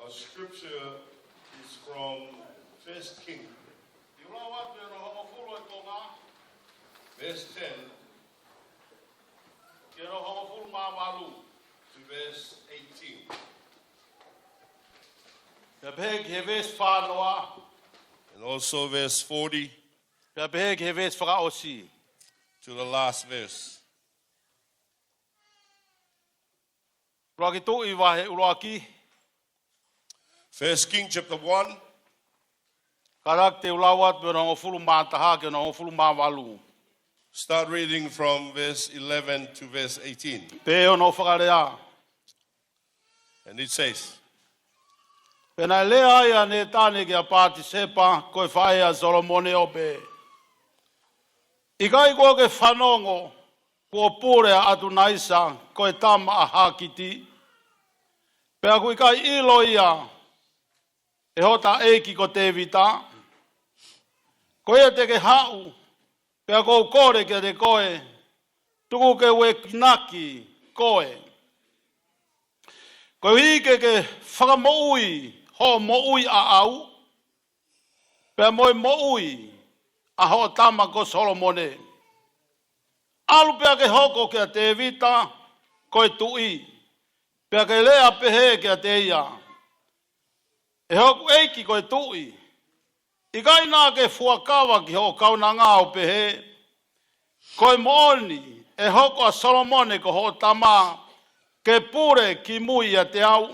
Our scripture is from First King. Ke u lau atu ʻi hono hongofulu ʻe konga. Verse ten. Ki hono hongofulu mā valu. To verse eighteen. Pea pehē ki he veesi fā noa. And also verse forty. Pea pehē ki he veesi fakaʻosi. To the last verse. ʻUluaki Tuʻi vahe ʻuluaki. First King chapter one. Kātaki te u lau atu mei hono hongofulu mā taha ki hono hongofulu mā valu. Start reading from verse eleven to verse eighteen. Pehē hono fakalea. And it says, Pea naʻe lea ai ʻa Nētane kia Patisepa, ko e faʻē ʻa Solomone ʻo pehē, ʻIkai kuo ke fanongo, kuo pule ʻa ʻAtunaisa, ko e tama ʻa Hākiti? Pea ʻoku ʻikai ʻilo ia ʻe hota ʻeiki ko Tēvita? Ko ia te ke haʻu, pea ʻoku ou kole kiate koe, tuku ke u enginaki koe, koeʻuhi ke ke fakamoʻui hoʻo moʻui ʻaʻau, pea mo e moʻui ʻa hoʻo tama ko Solomone. ʻAlu pea ke hoko kia Tēvita ko e tuʻi, pea ke lea pehē kiate ia, ʻE hoku ʻeiki ko e tuʻi, ʻikai naʻa ke fuakava ki hoʻo kaunanga ʻo pehē, Ko e moʻoni, ʻe hoko ʻa Solomone ko hoʻo tama ke pule kimui ʻiate au,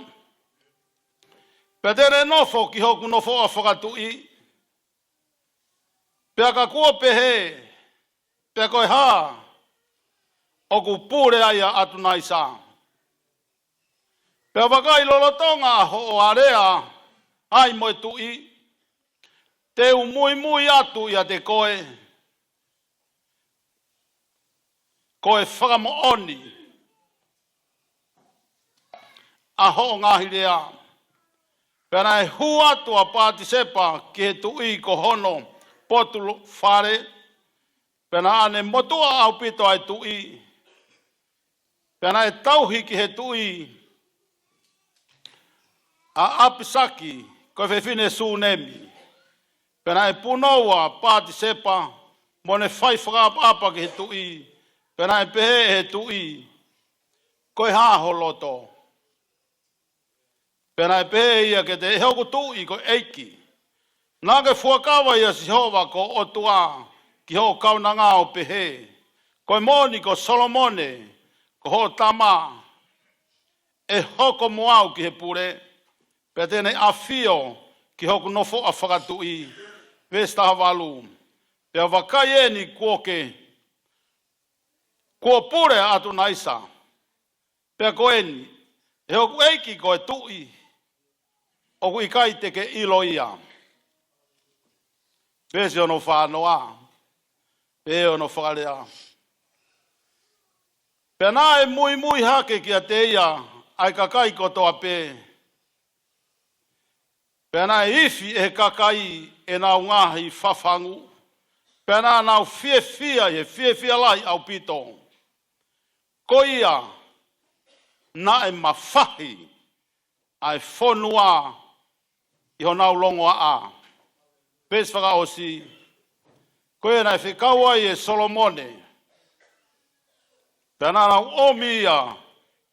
pea te ne nofo ki hoku nofoʻa fakatuʻi? Pea ka kuo pehē, pea ko e hā ʻoku pule ai ʻa ʻAtunaisa? Pea vakai, lolotonga ʻa hoʻo alea ai mo e tuʻi, te u muimui atu ʻiate koe, ko e fakamoʻoni ʻa hoʻo ngaahi lea. Pea naʻe hū atu ʻa Patisepa ki he tuʻi ko hono potu fale, pea naʻa ne motuʻa ʻaupito ʻa e tuʻi. Pea naʻe tauhi ki he tuʻi ʻa ʻApisaki, ko e fefine Sunemi. Pea naʻe punou ʻa Patisepa, mo ne fai fakaʻapaʻapa ki he tuʻi. Pea naʻe pehē ʻe he tuʻi, Ko e hā ho loto? Pea naʻe pehē ʻe ia kiate ia, ʻE hoku tuʻi ko e ʻeiki, naʻa ke fuakava ʻia Sihova ko ho ʻOtua ki hoʻo kaunanga ʻo pehē, Ko e moʻoni ko Solomone ko hoʻo tama ʻe hoko mo au ki he pule, pea te ne ʻafio ki hoku nofoʻa fakatuʻi. Veesi taha valu. Pea vakai, eni kuo ke, kuo pule ʻa ʻAtunaisa. Pea ko eni, ʻe hoku ʻeiki ko e tuʻi, ʻoku ʻikai te ke ʻilo ia. Veesi hono fā noa, pehē hono fakalea, Pea naʻe muimui hake kiate ia ʻa e kakai kotoa pē. Pea naʻe ifi ʻe he kakai ʻenau ngaahi fafangu, pea naʻa nau fiefia ʻi he fiefia lahi ʻaupito. Ko ia, naʻe mafahi ʻa e fonua ʻi honau longoaʻa. Veesi fakaʻosi. Ko ia naʻe fekau ai ʻe Solomone. Pea naʻa nau ʻomi ia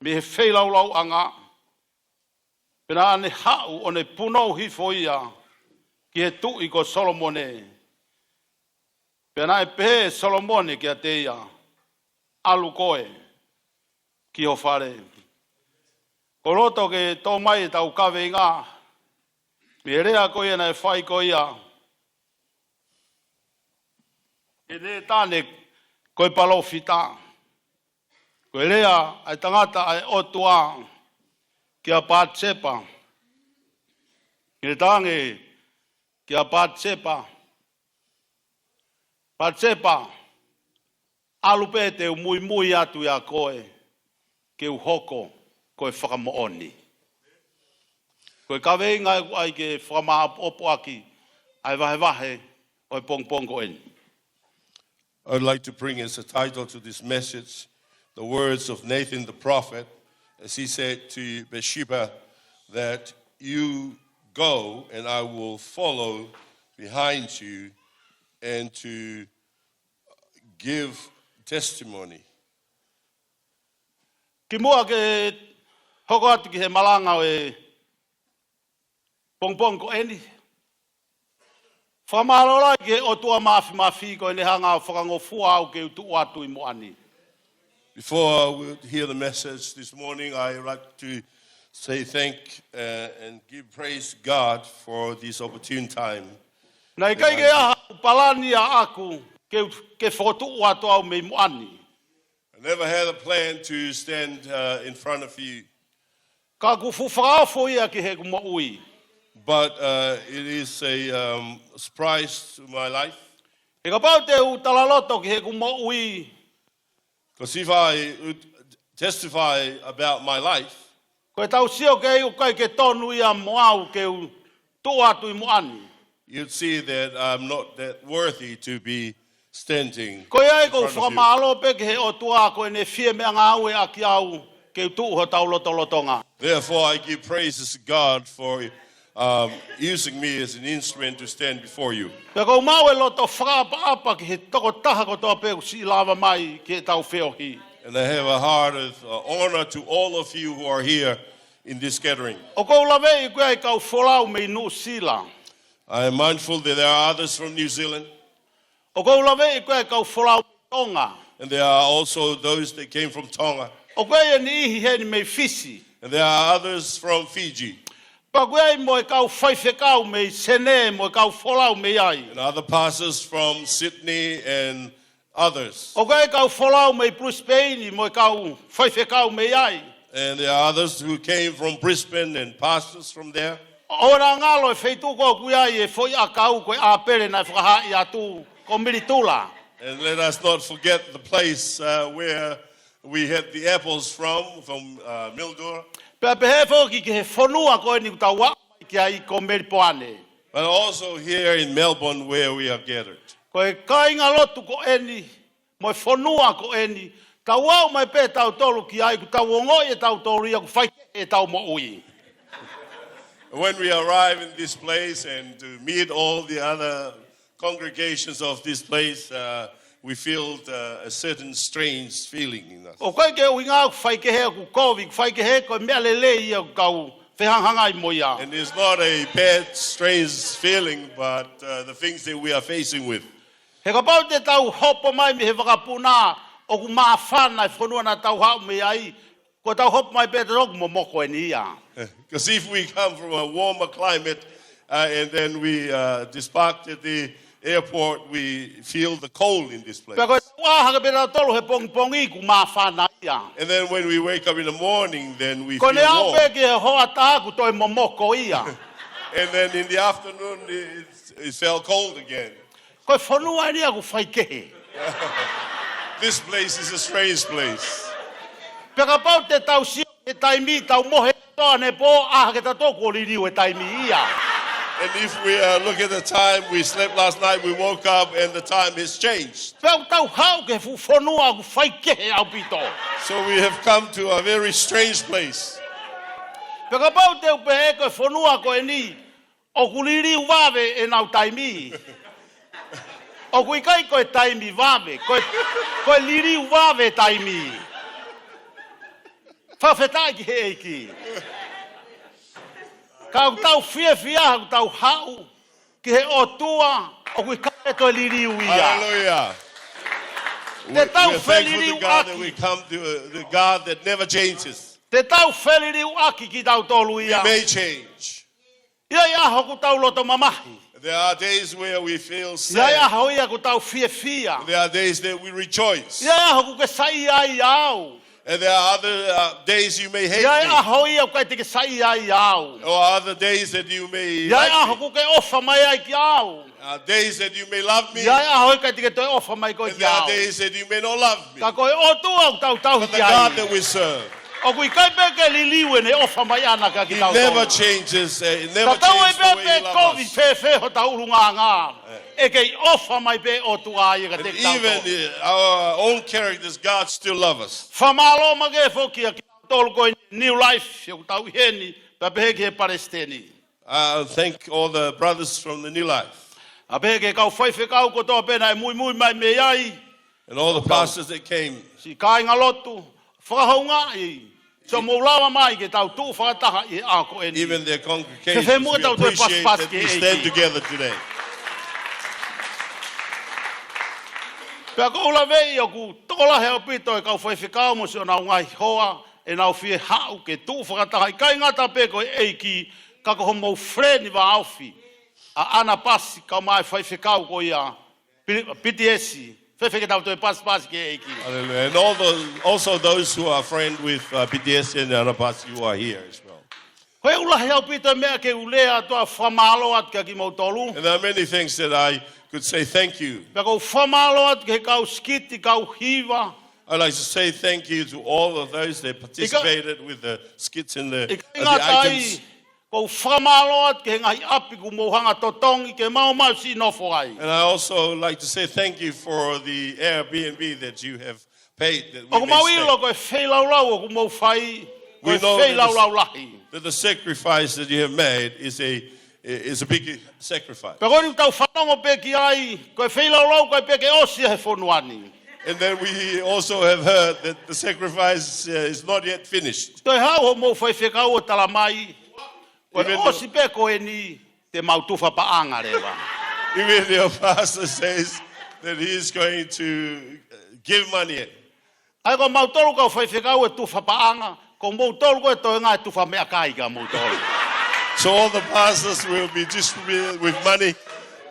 mei he feilaulauʻanga. Pea naʻa ne haʻu ʻo ne punou hifo ia ki he tuʻi ko Solomone. Pea naʻe pehē ʻe Solomone kiate ia, ʻAlu koe ki ho fale. ʻOku ou loto ke tō mai ʻetau kaveinga mei he lea ko ia naʻe fai ko ia ʻe Nētane ko e palōfita. Ko e lea ʻa e tangata ʻa e ʻOtua kia Patisepa. Nētane kia Patisepa. Patisepa, ʻalu pē, te u muimui atu ʻia koe ke u hoko ko e fakamoʻoni. Ko e kaveinga ʻoku ʻai ke fakamāʻopoʻopo ʻaki ʻa e vahevahe ʻo e pongipongi ko eni. I'd like to bring as a title to this message the words of Nathan the prophet, as he said to Bathsheba, that you go and I will follow behind you, and to give testimony. Kimuʻa ke hoko atu ki he malanga ʻo e pongipongi ko eni, fakamālō lahi ki he ʻOtua Māfimafi ko ʻene hanga ʻo fakangofua au ke u tuʻu atu ʻi muʻa ni. Before we hear the message this morning, I like to say thank, uh, and give praise God for this opportune time. Naʻe ʻikai ke ʻi ai haʻaku palani ʻaʻaku ke, ke fokotuʻu atu au mei muʻa ni. I never had a plan to stand, uh, in front of you. Ka ʻoku fuʻu fakaofo ia ki heʻeku moʻui. But, uh, it is a, um, surprise to my life. He kapau te u talaloto ki heʻeku moʻui, 'Cause if I would testify about my life, ko e tau sio ki ai ʻoku ʻikai ke tonu ia mo au ke u tuʻu atu ʻi muʻa ni. You'd see that I'm not that worthy to be standing in front of you. Ko ia ai ʻoku ou fakamālō pē ki he ʻOtua ko ʻene fie meʻangāue ʻaki au ke u tuʻu hotau lotolotonga. Therefore, I give praises to God for, um, using me as an instrument to stand before you. Pea ʻoku ou maʻu e loto fakaʻapaʻapa ki he tokotaha kotoa pē ʻoku siʻi lava mai ki heʻetau feohi. And I have a heart of, uh, honor to all of you who are here in this gathering. ʻOku ou laveʻi ko e kau folau mei Nuʻusila. I am mindful that there are others from New Zealand. ʻOku ou laveʻi ko e kau folau mei Tonga. And there are also those that came from Tonga. ʻOku ʻi ai e niʻihi heni mei Fisi. And there are others from Fiji. Pea ʻoku ʻi ai mo e kau faifekau mei Senē, mo e kau folau mei ai. And other pastors from Sydney and others. ʻOku ʻi ai e kau folau mei Brisbane, mo e kau faifekau mei ai. And there are others who came from Brisbane and pastors from there. ʻOua naʻa ngalo e feituʻu ko ē ʻoku ʻi ai e foʻi ʻakau ko e ʻāpele naʻe fakahaaʻi atu, ko Militula. And let us not forget the place, uh, where we had the apples from, from, uh, Mildura. Pea pehē foki ki he fonua ko eni ʻoku tau aʻu mai ki ai, ko Melipoane. But also here in Melbourne where we are gathered. Ko e kāingalotu ko eni, mo e fonua ko eni, tau aʻu mai pē tautolu ki ai, ʻoku tau ongoʻi ʻe tautolu ia ʻoku faikehe ʻetau moʻui. When we arrive in this place and to meet all the other congregations of this place, uh, we feel, uh, a certain strange feeling in us. ʻOku ʻikai ke ʻuhinga ʻoku faikehe ʻoku kovi, ʻoku faikehe ko e meʻa lelei ia ʻoku tau fehangahangai mo ia. And it's not a bad, strange feeling, but, uh, the things that we are facing with. He kapau te tau hopo mai mei he vakapuna ʻoku māfana e fonua naʻa tau haʻu mei ai, ko e tau hopo mai pē tautolu ʻoku momoko eni ia. 'Cause if we come from a warmer climate, uh, and then we, uh, disembark at the airport, we feel the cold in this place. Pea ko e tau ʻā hake pē tautolu he pongipongi ʻoku māfana ia. And then when we wake up in the morning, then we feel warm. Ko ʻene aʻu pē ki he hoʻatā ʻoku toe momoko ia. And then in the afternoon, it, it felt cold again. Ko e fonua eni ia ʻoku faikehe. This place is a strange place. Pea kapau te tau sio he taimi, tau mohe ʻaneepō, ʻā hake tautolu kuo liliu e taimi ia. And if we, uh, look at the time, we slept last night, we woke up and the time has changed. Pea ʻoku tau haʻu ki he fuʻu fonua ʻoku faikehe ʻaupito. So we have come to a very strange place. Pea kapau te u pehē ko e fonua ko eni ʻoku liliu vave ʻenau taimi. ʻOku ʻikai ko e taimi vave, ko e, ko e liliu vave taimi. Fakafetaʻi ki he ʻEiki. Ka ʻoku tau fiefia, ʻoku tau haʻu ki he ʻOtua, ʻoku ʻikai ke toe liliu ia. Hallelujah. Te We, tau we are thankful to God that we feliliuaki. Come to uh, the God that never changes. Te tau feliliuaki kitautolu ia. We may change. ʻI ai ʻaho ʻoku tau loto mamahi. There are days where we feel sad. ʻI ai ʻaho ia ʻoku tau fiefia. There are days that we rejoice. ʻI ai ʻaho ʻoku ke saiʻia ai au. And there are other uh, days you may hate ʻI ai me. ʻAho ia ʻoku ʻikai te ke saiʻia ai au. Or other days that you may ʻI ai like ʻaho me. ʻOku ke ʻofa mai ai kiate au. Uh, days that you may love me. ʻI ai ʻaho ia ʻikai te ke toe ʻofa mai koe kiate au. And there are days that you may not love me. Ka ko e ʻOtua ʻoku tau tauhi ki ai. But the God that we serve. ʻOku ʻikai pē ke liliu ʻene ʻofa mai ʻana kiate kitautolu. He never changes. Uh, he never changes the way he loves us. Tatau ai pē pe kovi fēfē hotau ʻulungaanga. ʻE kei ʻofa mai pē ʻOtua ia kiate kitautolu. And even uh, our own characters, God still loves us. Fakamālō makehe foki kiate kitautolu ko e New Life, ʻoku tau ʻi heni, pea pehē ki he palesiteni. I thank all the brothers from the New Life. Pea pehē ki he kau faifekau kotoa pē naʻe muimui mai mei ai. And all the pastors that came. Siʻi kāinga lotu, fakahoungaʻi, so mou lava mai ke tau tuʻu fakataha ʻi he ʻaho ko eni. Even their congregations, we appreciate that we stand together today. Ke fēfē muʻa tau toe pasipasi ki he ʻEiki. Pea ʻoku ou laveʻi ʻoku tokolahi ʻaupito e kau faifekau mo siʻonau ngaahi hoa, ʻenau fie haʻu ke tuʻu fakataha ʻikai ngata pē ko e ʻEiki, ka ko homou feleni vāofi. ʻA ʻAna Pasi, kau mai faifekau ko ia, P-, P T S, fēfē ke tau toe pasipasi ki he ʻEiki. Hallelujah. And all those, also those who are friend with uh, P T S and Anapasi who are here as well. Ko e ʻoku lahi ʻaupito e meʻa ke u lea atu ʻo fakamālō atu kiate kimoutolu. And there are many things that I could say thank you. Pea ʻoku ou fakamālō atu ki he kau sikiti, kau hiva. I'd like to say thank you to all of those that participated with the skits and the, ʻIkai, uh, the ʻikai ngata ai, items. ʻOku ou fakamālō atu ki he ngaahi ʻapi kuo mou hanga ʻo totongi ke maumau siʻi nofo ai. And I also like to say thank you for the Airbnb that you have paid that we may stay. ʻOku mau ʻilo ko e feilaulau ʻoku mou fai, ko e feilaulau lahi. We know that the, that the sacrifice that you have made is a, is a big sacrifice. Pea ko eni ʻoku tau fanongo pē ki ai, ko e feilaulau ʻoku ʻikai pē ke ʻosi he fonua ni. And then we also have heard that the sacrifice uh, is not yet finished. Toe haʻu homou faifekau ʻo tala mai, ko e ʻosi pē ko eni te mau tufa paʻanga leva. Even your pastor says that he is going to uh, give money. ʻA ia ko mautolu kau faifekau ʻe tufa paʻanga, ko moutolu ko e toenga ʻe tufa meʻakai kia moutolu. So all the pastors will be distributed with money,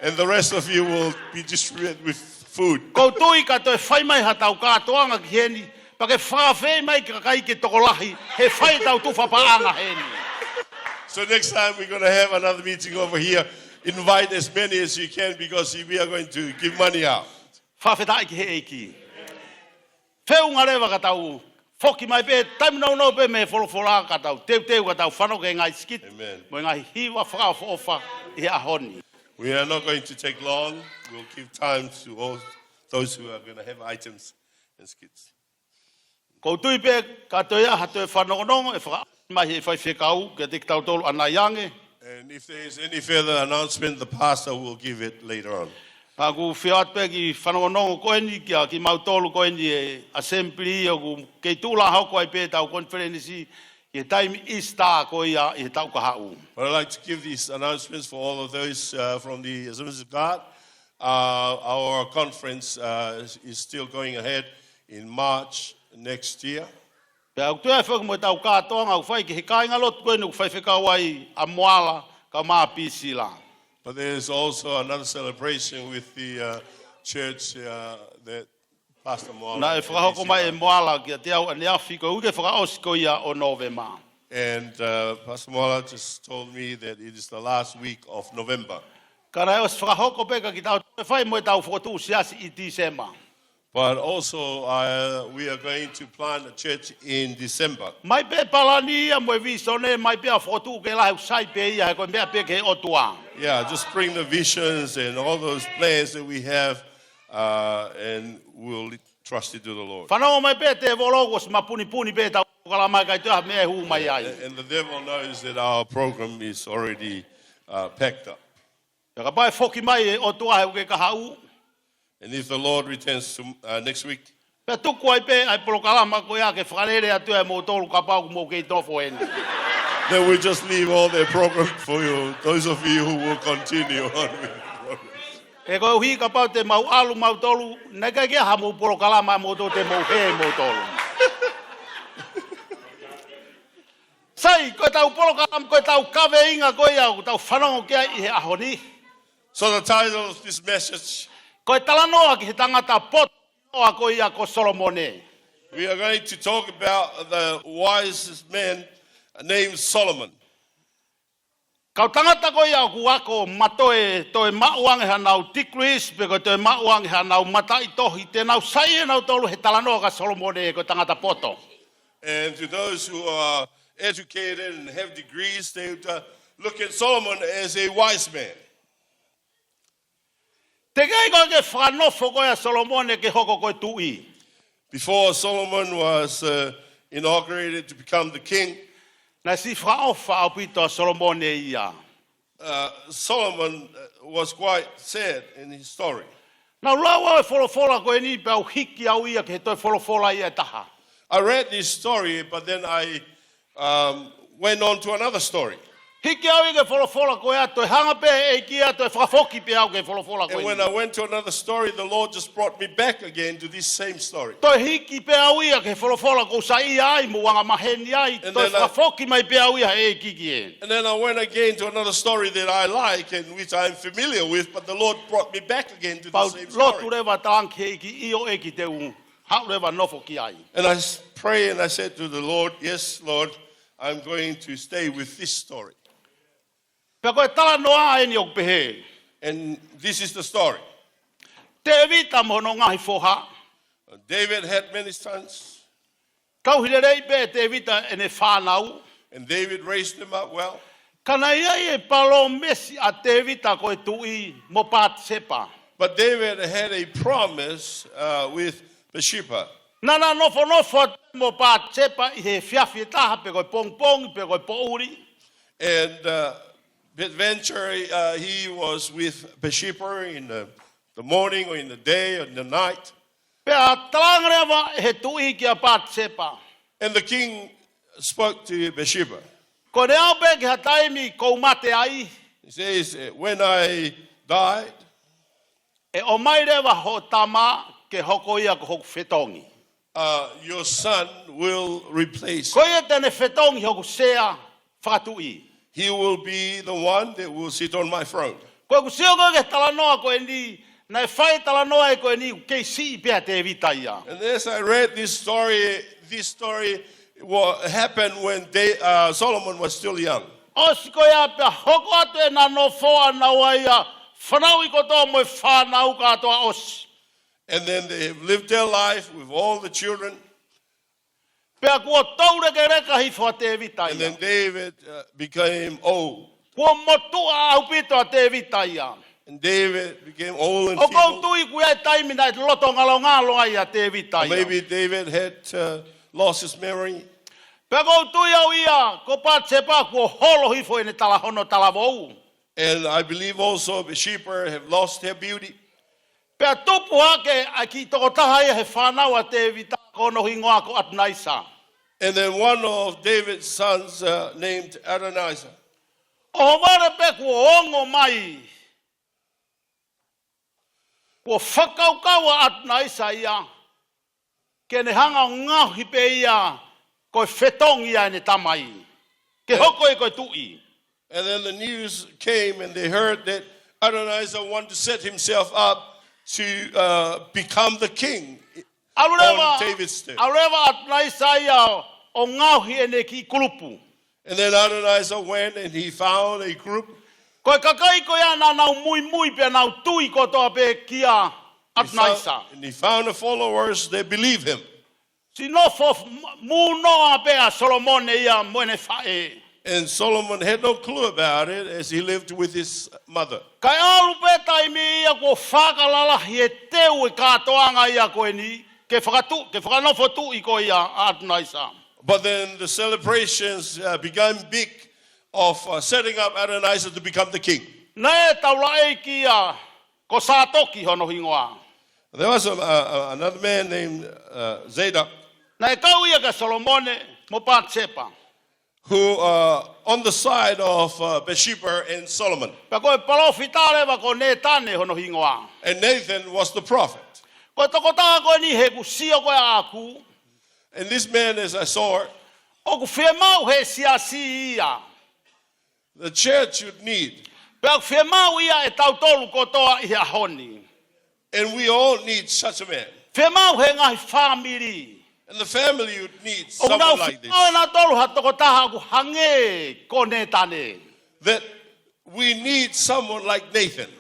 and the rest of you will be distributed with food. ʻOku ou tui ka toe fai mai haʻatau kātoanga ki heni, pea ke fakaafeʻi mai ki he kakai ke tokolahi, he fai ʻetau tufa paʻanga heni. So next time we're gonna have another meeting over here. Invite as many as you can because we are going to give money out. Fakafetaʻi ki he ʻEiki. Feʻunga leva ka tau foki mai pē, taimi nounou pē mei he folofola ka tau teuteu ka tau fanongo ki he ngaahi sikiti. Amen. Mo e ngaahi hiva fakaʻofoʻofa ʻi he ʻaho ni. We are not going to take long. We'll give time to all those who are gonna have items and skits. ʻOku ou tui pē ka toe ʻi ai ha toe fanongonongo ʻe fakaʻosi mai ʻe he faifekau kiate kitautolu ʻanai ange. And if there is any further announcement, the pastor will give it later on. Ka ʻoku ou fie ʻoatu pē kiʻi fanongonongo ko eni kia kimautolu ko eni e assembly ʻoku kei tuʻu lā hoko ai pē ʻetau konifelenisi ki he taimi Easter ko ia ʻi he taʻu kahaʻu. But I'd like to give these announcements for all of those uh, from the Assemblies of God. Uh, our conference uh, is, is still going ahead in March next year. Pea ʻoku toe ʻi ai foki mo ʻetau kātoanga ʻoku fai ki he kāingalotu ko eni ʻoku faifekau ai ʻa Moala kae ʻumaʻā Pisila. But there's also another celebration with the uh, church uh, that Pastor Moala and Pisila. Naʻe fakahoko mai ʻe Moala kiate au ʻaneafi ko e uike fakaʻosi ko ia ʻo Nōvema. And uh, Pastor Moala just told me that it is the last week of November. Ka naʻe ʻosi fakahoko pē ka kitautolu ʻe fai mo ʻetau fokotuʻu siasi ʻi Tīsema. But also, uh, we are going to plant a church in December. Mai pē palani ia mo e visone, mai pē ʻa e fokotuʻu ke lahi ʻoku sai pē ia he ko e meʻa pē ki he ʻOtua. Yeah, just bring the visions and all those plans that we have, uh, and we'll trust it to the Lord. Fanongo mai pē tēvolo kuo ʻosi mapunipuni pē ʻetau polokalama ʻikai toe ʻi ai ha meʻa ʻe hū mai ai. And, and the devil knows that our program is already uh, packed up. Pea kapau ʻe foki mai e ʻOtua he uike kahaʻu, And if the Lord returns to, uh, next week, Pea tuku ai pē ʻa e polokalama ko ia ke fakalele atu ʻe moutolu kapau ʻoku mou kei nofo heni. Then we just leave all their program for you, those of you who will continue on with the program. He koeʻuhi kapau te mau ʻalu mautolu, naʻe ʻikai ke ʻi ai hamou polokalama ʻamoutolu, te mou hē moutolu. Sai, ko ʻetau polokalama, ko ʻetau kaveinga ko ia ʻoku tau fanongo ki ai ʻi he ʻaho ni. So the title of this message, Ko e talanoa ki he tangata poto ʻiloa ko ia ko Solomone. We are going to talk about the wise man named Solomon. Kau tangata ko ia ʻoku ako mo toe, toe maʻu ange haʻanau degrees, pe ko e toe maʻu ange haʻanau mataʻitohi, te nau saiʻia nautolu he talanoa kia Solomone ko e tangata poto. And to those who are educated and have degrees, they would, uh, look at Solomon as a wise man. Teʻeki ai ke fakanofo ko ia ʻa Solomone ke hoko ko e tuʻi. Before Solomon was, uh, inaugurated to become the king, Naʻe siʻi fakaʻofa ʻaupito ʻa Solomone ia. uh, Solomon, uh, was quite sad in his story. Naʻá ku lau ʻa e folofola ko eni pea u hiki au ia ki he toe folofola ia ʻe taha. I read this story, but then I, um, went on to another story. Hiki au ia ki he folofola ko ia, toe hanga pē ʻe he ʻEiki ia toe fakafoki pē au ki he folofola ko eni. And when I went to another story, the Lord just brought me back again to this same story. Toe hiki pē au ia ki he folofola ʻoku ou saiʻia ai mo angamaheni ai, And toe then I fakafoki mai pē au ia ʻe he ʻEiki ki ai. And then I went again to another story that I like and which I'm familiar with, but the Lord brought me back again to the Pea u same lotu story. leva, talaange ki he ʻEiki, ʻio ʻEiki, te u haʻu leva ʻo nofo ki ai. And I s-, pray and I said to the Lord, "Yes, Lord, I'm going to stay with this story." Pea ko e talanoa eni ʻoku pehē. And this is the story. Tēvita mo hono ngaahi foha. David had many sons. Tauhi lelei pē ʻe Tēvita ʻene fānau. And David raised them up well. Ka naʻe ʻi ai e palōmesi ʻa Tēvita ko e tuʻi mo Patisepa. But David had a promise, uh, with Bathsheba. Naʻá na nofonofo atu mo Patisepa ʻi he efiafi ʻe taha pe ko e pongipongi pe ko e poʻuli. And, uh, peradventure, uh, he was with Bathsheba in the, the morning or in the day or in the night. Pea talaange leva ʻe he tuʻi kia Patisepa. And the king spoke to Bathsheba. Ko ʻene aʻu pē ki ha taimi ʻoku ou mate ai, He says, "Uh, when I died, ʻe ʻomai leva ho tama ke hoko ia ko hoku fetongi." uh, your son will replace. Ko ia te ne fetongi hoku sea fakatuʻi. He will be the one that will sit on my throne. Ko ʻeku sio ko ē ki he talanoa ko eni, naʻe fai talanoa ʻe ko eni ʻoku kei siʻi pē ʻa Tēvita ia. And as I read this story, this story wa-, happened when Da-, uh, Solomon was still young. ʻOsi ko ia pea hoko atu ʻena nofo ʻana ʻo ia, fanauʻi kotoa mo e fānau kātoa ʻosi. And then they lived their life with all the children. Pea kuo toulekeleka hifo ʻa Tēvita ia. And then David, uh, became old. Kuo motuʻa ʻaupito ʻa Tēvita ia. And David became old and feeble. ʻOku ou tui ʻoku ʻi ai e taimi naʻe loto ngalongalo ai ʻa Tēvita ia. Or maybe David had, uh, lost his memory. Pea ʻoku ou tui au ia, ko Patisepa kuo holo hifo ʻene tala, hono talavou. And I believe also Bathsheba have lost her beauty. Pea tupu hake ʻa e kiʻi tokotaha ia he fānau ʻa Tēvita, ko hono hingoa ko ʻAtonaisa. And then one of David's sons, uh, named Adonijah. ʻOhovale pē kuo ongo mai, kuo fakakaukau ʻa ʻAtonaisa ia ke ne hanga ʻo ngaohi pē ia ko e fetongi ʻa ʻene tamai, ke hoko ia ko e tuʻi. And then the news came and they heard that Adonijah wanted to set himself up to, uh, become the king ʻAlu leva, on David's throne. ʻAlu leva ʻAtonaisa ia ʻo ngaohi ʻene kiʻi kulupu. And then Adonijah went and he found a group. Ko e kakai ko ia naʻa nau muimui pea nau tui kotoa pē kia He found, ʻAtonaisa. And he found the followers that believe him. Siʻi nofo f-, m-, mūnoa pē ʻa Solomone ia mo ʻene faʻē. And Solomon had no clue about it as he lived with his mother. Kae ʻalu pē taimi ia kuo fakalalahi e teu e kātoanga ia ko eni, ke fakatu-, ke fakanofo tuʻi ko ia ʻa ʻAtonaisa. But then the celebrations, uh, became big of, uh, setting up Adonijah to become the king. Naʻe taulaʻeiki ia, ko Sātoki hono hingoa. There was a, a, another man named uh, Zadok. Naʻe kau ia kia Solomone mo Patisepa. Who, uh, on the side of uh, Bathsheba and Solomon. Pea ko e palōfita leva ko Nētane hono hingoa. And Nathan was the prophet. Ko e tokotaha ko eni he kuo u sio ko ē ʻaʻaku. And this man, as I saw, ʻoku fiemaʻu he siasi ia. The church would need. Pea ʻoku fiemaʻu ia ʻe tautolu kotoa ʻi he ʻaho ni. And we all need such a man. Fiemaʻu he ngaahi fāmili. And the family would need someone like this. ʻOku nau fiemaʻu ʻe nautolu ha tokotaha ʻoku hangē ko Nētane. That we need someone like Nathan.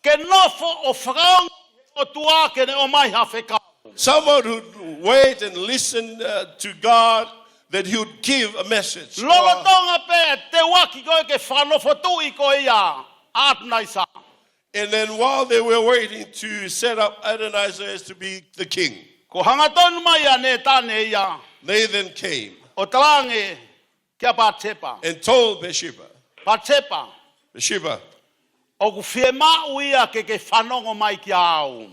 Ke nofo ʻo fakaongo ʻOtua ke ne ʻomai ha fekau. Someone who wait and listen uh, to God that he would give a message. Lolotonga pē e teuaki ko ē ke fakanofotuʻi ko ia ʻa ʻAtonaisa. And then while they were waiting to set up Adonijah as to be the king, Ko e hanga tonu mai ʻa Nētane ia. Nathan came ʻO talaange kia Patisepa. And told Bathsheba, Patisepa, Bathsheba, ʻoku fiemaʻu ia ke ke fanongo mai kia au.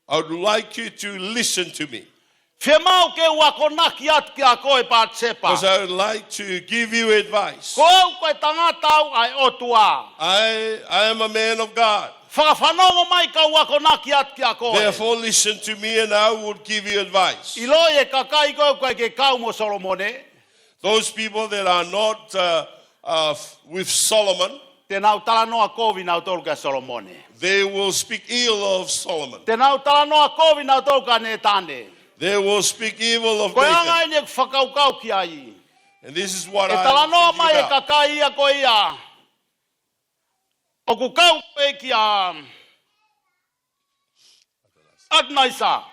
I would like you to listen to me. Fiemaʻu ke u akonaki atu kia koe Patisepa. Because I would like to give you advice. Ko au ko e tangata au ʻa e ʻOtua. I, I am a man of God. Fakafanongo mai kau akonaki atu kia koe. Therefore listen to me and I would give you advice. ʻIloʻi e kakai ko ē ʻoku ʻikai ke kau mo Solomone. Those people that are not uh, uh, with Solomon, Te nau talanoa kovi nautolu kia Solomone. They will speak ill of Solomon. Te nau talanoa kovi nautolu kia Nētane. They will speak evil of Nathan. Ko e anga eni ʻeku fakakaukau ki ai. And this is what I'm thinking about. ʻE talanoa mai e kakai ia ko ia ʻoku kau ko ē kia ʻAtonaisa.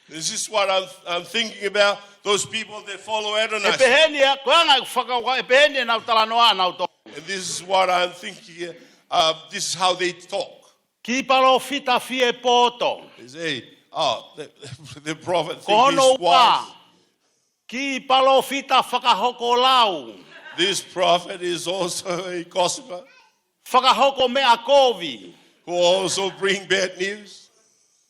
This is what I'm, I'm thinking about, those people that follow Adonijah. ʻE pehē ni, ko e anga ʻeku fakakaukau, ʻe pehē ni ʻenau talanoa ʻanautolu. And this is what I'm thinking, uh, this is how they talk. Kiʻi palōfita fie poto. They say, oh, the, the prophet thinks he's wise. Ko hono ua, kiʻi palōfita fakahoko lau. This prophet is also a gossiper. Fakahoko meʻa kovi. Who also bring bad news.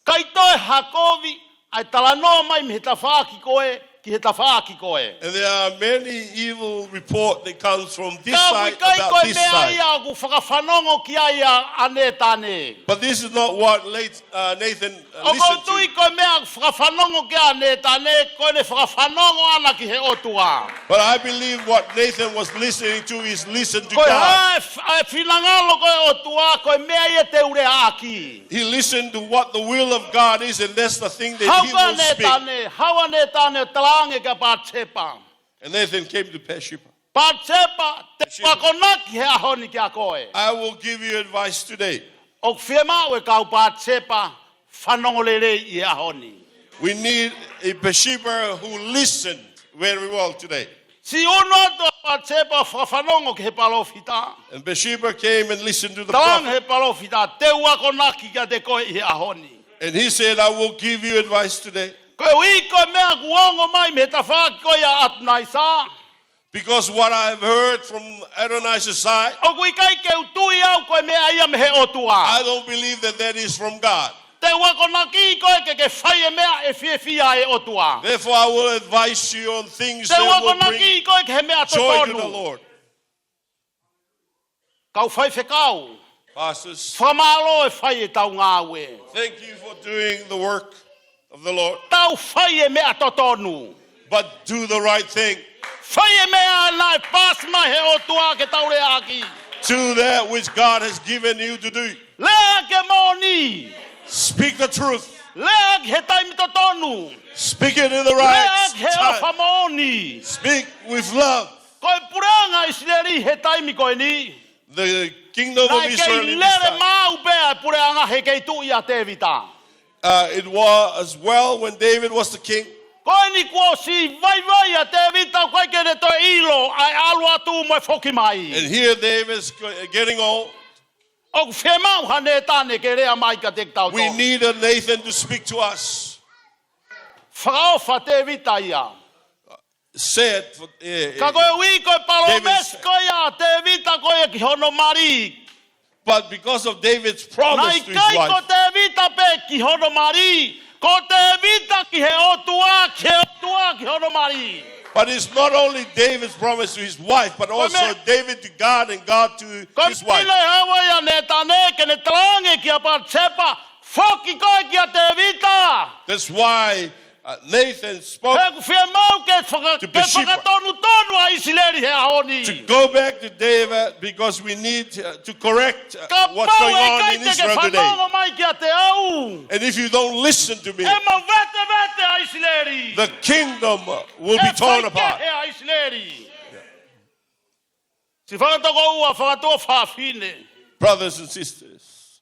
ʻIkai toe ha kovi ʻa e talanoa mai mei he tafaʻaki ko ē ki he tafaʻaki ko ē. And there are many evil report that comes from this side about this side. Ka ʻoku ʻikai ko e meʻa ia ʻoku fakafanongo ki ai ʻa Nētane. But this is not what late, uh, Nathan ʻOku ou tui ko e meʻa fakafanongo ki ai ʻa Nētane, ko ʻene fakafanongo ʻana ki he ʻOtua. But I believe what Nathan was listening to is listen to God. Ko e hā e f-, ʻa e finangalo ko ē ʻo e ʻOtua, ko e meʻa ia te u lea ʻaki. He listened to what the will of God is, and that's the thing that he will speak. Haʻu ʻa Nētane, haʻu ʻa Nētane ʻo talaange kia Patisepa. And Nathan came to Bathsheba. Patisepa, te u akonaki he ʻaho ni kia koe. I will give you advice today. ʻOku fiemaʻu e kau Patisepa fanongo lelei ʻi he ʻaho ni. We need a Bathsheba who listened very well today. Siʻi unu atu ʻa Patisepa fakafanongo ki he palōfita. And Bathsheba came and listened to the prophet. Talaange he palōfita, te u akonaki kiate koe ʻi he ʻaho ni. And he said, I will give you advice today. Koeʻuhi ko e meʻa kuo ongo mai mei he tafaʻaki ko ia ʻa ʻAtonaisa. Because what I've heard from Adonijah's side, ʻOku ʻikai ke u tui au ko e meʻa ia mei he ʻOtua. I don't believe that that is from God. Te u akonaki koe ke ke fai e meʻa ʻe fiefia ai e ʻOtua. Therefore, I will advise you on things that will bring joy to the Lord. Te u akonaki koe ki he meʻa totonu. Kau faifekau. Pastors, Fakamālō e fai e tau ngāue. Thank you for doing the work of the Lord. Tau fai e meʻa totonu. But do the right thing. Fai e meʻa naʻe paasi mai he ʻOtua ke tau lea ʻaki. Do that which God has given you to do. Lea ʻaki e moʻoni. Speak the truth. Lea ʻaki he taimi totonu. Speak it in the right time. Lea ʻaki he ʻofa moʻoni. Speak with love. Ko e puleʻanga ʻIsileli he taimi ko eni. The kingdom of Israel in this time. Naʻe kei lele maʻu pē ʻa e puleʻanga he kei tuʻi ʻa Tēvita. Uh, it was well when David was the king. Ko eni kuo ʻosi vaivai ʻa Tēvita, ʻoku ʻikai ke ne toe ʻilo ʻa e ʻalu atu mo e foki mai. And here David's getting old. ʻOku fiemaʻu ha Nētane ke lea mai kiate kitautolu. We need a Nathan to speak to us. Fakaʻofa ʻa Tēvita ia. Said for, eh, eh, Ka koeʻuhi ko e palōmesi ko ia ʻa Tēvita ko ia ki hono mali. But because of David's promise to his wife, Naʻe ʻikai ko Tēvita Tēvita pē ki hono mali. Ko Tēvita ki he ʻOtua, ki he ʻOtua ki hono mali. But it's not only David's promise to his wife, but also David to God and God to his wife. Ko e meʻa ia ʻa Nētane ke ne talaange kia Patisepa, foki koe kia Tēvita. That's why, uh, Nathan spoke He ʻoku fiemaʻu ke faka-, to Bathsheba. Ke fakatonutonu ʻa ʻIsileli he ʻaho ni. To go back to David because we need, uh, to correct, uh, what's going on in Israel today. Kapau ʻe ʻikai te ke fanongo mai kiate au. And if you don't listen to me, ʻe mavetevete ʻa ʻIsileli. The kingdom, uh, will be torn apart. ʻE faikehe ʻa ʻIsileli. Yeah. Siʻi fakatokoua, fakatuofāfine. Brothers and sisters.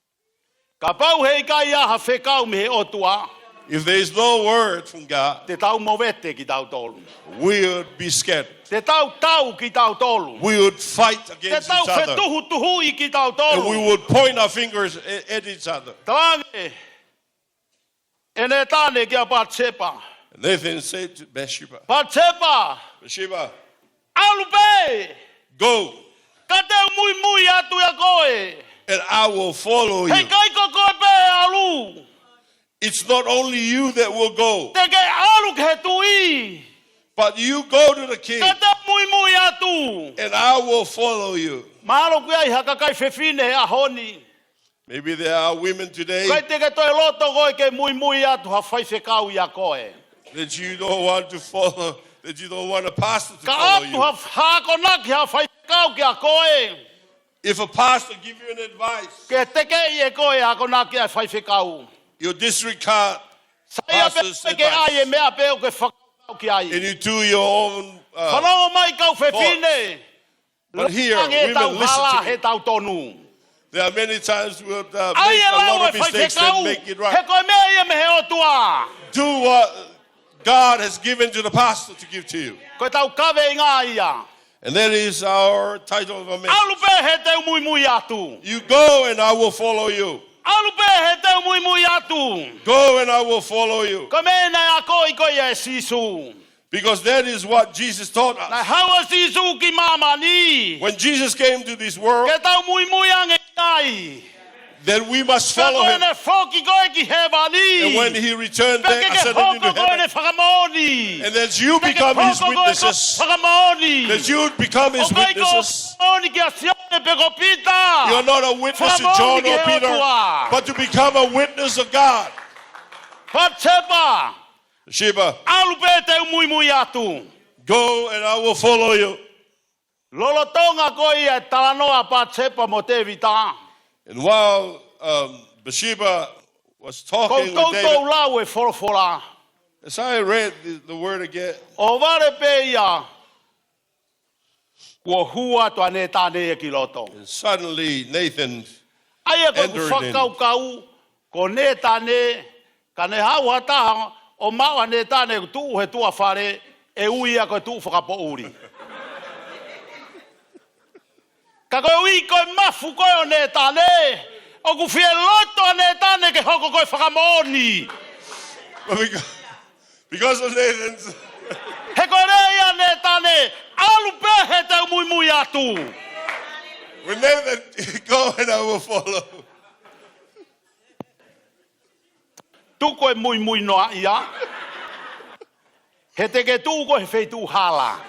Kapau he ʻikai ha fekau mei he ʻOtua. If there is no word from God, te tau movete kitautolu. We would be scattered. Te tau tau kitautolu. We would fight against each other. Te tau fetuhutuhuʻi kitautolu. And we would point our fingers a-, at each other. Talaange ʻe Nētane kia Patisepa. Nathan said to Bathsheba, Patisepa, Bathsheba, ʻalu pē. Go. Ka te u muimui atu ʻia koe. And I will follow you. He ʻikai ko koe pē ʻe ʻalu. It's not only you that will go. Te ke ʻalu ki he tuʻi. But you go to the king. Ka te u muimui atu. And I will follow you. Mahalo ʻoku ʻi ai ha kakai fefine he ʻaho ni. Maybe there are women today ʻikai te ke toe loto koe ke muimui atu ha faifekau ʻia koe. That you don't want to follow, that you don't want a pastor to follow you. Ka ʻoatu ha, ha akonaki ha faifekau kia koe. If a pastor give you an advice, ke tekeʻi ʻe koe e akonaki ʻa e faifekau. You disregard pastor's advice. Sai ia pē ke ʻai e meʻa pē ʻoku ke fakakaukau ki ai. And you do your own, uh, thoughts. Fanongo mai kau fefine. But here, women, listen to me. Langi ʻetau hala he tau tonu. There are many times we would, uh, make a lot of mistakes and make it right. ʻAi e lau ʻa e faifekau, he ko e meʻa ia mei he ʻOtua. Do what God has given to the pastor to give to you. Ko ʻetau kaveinga ia. And that is our title of our message. ʻAlu pē he te u muimui atu. You go and I will follow you. ʻAlu pē he te u muimui atu. Go and I will follow you. Ko e meʻa naʻe akoʻi ko ia ʻe Sīsū. Because that is what Jesus taught us. Naʻe haʻu ʻa Sīsū ki māmani. When Jesus came to this world, ke tau muimui ange ki ai. That we must follow him. Ka ko ʻene foki ko ē ki hēvani, and when he returned back, ascended into heaven, pea ke ke hoko ko ʻene fakamoʻoni. And that you become his witnesses. Pea ke hoko ko ʻene fakamoʻoni. That you become his witnesses. ʻOku ʻikai ko e fakamoʻoni kia Sione pe ko Pita. You're not a witness to John or Peter, fakamoʻoni ki he ʻOtua, but to become a witness of God. Patisepa. Sheba. ʻAlu pē te u muimui atu. Go and I will follow you. Lolotonga ko ia e talanoa ʻa Patisepa mo Tēvita. And while, um, Bathsheba was talking with David, ʻoku ou toutou lau e folofola. As I read the, the word again, ʻo vale pē ia, kuo hū atu ʻa Nētane ia ki loto. And suddenly Nathan entered in. ʻA ia ko ʻeku fakakaukau, ko Nētane, ka ne haʻu ha taha ʻo maʻu ʻa Nētane ʻoku tuʻu he tuʻa fale, ʻe ui ia ko e tuʻu fakapoʻuli. Ka koeʻuhi ko e mafu ko ē ʻo Nētane, ʻoku fie loto ʻa Nētane ke hoko ko e fakamoʻoni. But because, because of Nathan's, he ko e lea ia ʻa Nētane, ʻalu pē he te u muimui atu. When Nathan, go and I will follow. Tuku e muimui noaʻia. He te ke tuʻu koe he feituʻu hala.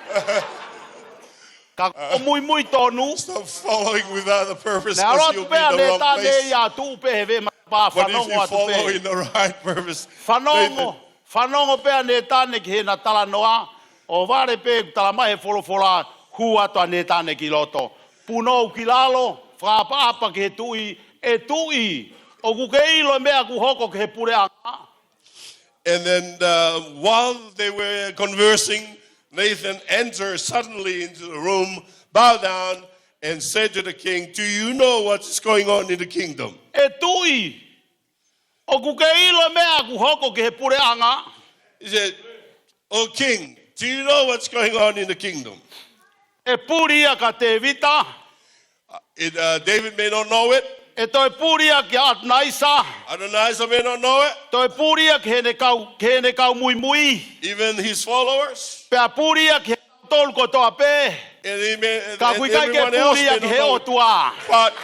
Ka ko e muimui tonu. Stop following without a purpose, 'cause you'll be in the wrong place. Naʻe ʻalu atu pē ʻa Nētane ia ʻo tuʻu pē he vē matapā, fanongo atu pē. But if you follow in the right purpose, Nathan. Fanongo, fanongo pē ʻa Nētane ki heʻena talanoa, ʻo vale pē ʻoku talamai he folofola, hū atu ʻa Nētane ki loto. Punou ki lalo, fakaʻapaʻapa ki he tuʻi, ʻE tuʻi, ʻoku ke ʻilo e meʻa ʻoku hoko ki he puleʻanga? And then, uh, while they were conversing, Nathan entered suddenly into the room, bowed down, and said to the king, "Do you know what is going on in the kingdom?" ʻE tuʻi, ʻoku ke ʻilo e meʻa ʻoku hoko ki he puleʻanga? He said, "Oh, king, do you know what's going on in the kingdom?" ʻE puli ia kia Tēvita. Uh, it, uh, David may not know it. ʻE toe puli ia kia ʻAtonaisa. Adonijah may not know it. Toe puli ia ki heʻene kau, ki heʻene kau muimui. Even his followers. Pea puli ia ki he tolu kotoa pē. And he may, and, and everyone else may not know it. Ka ʻoku ʻikai ke puli ia ki he ʻOtua. But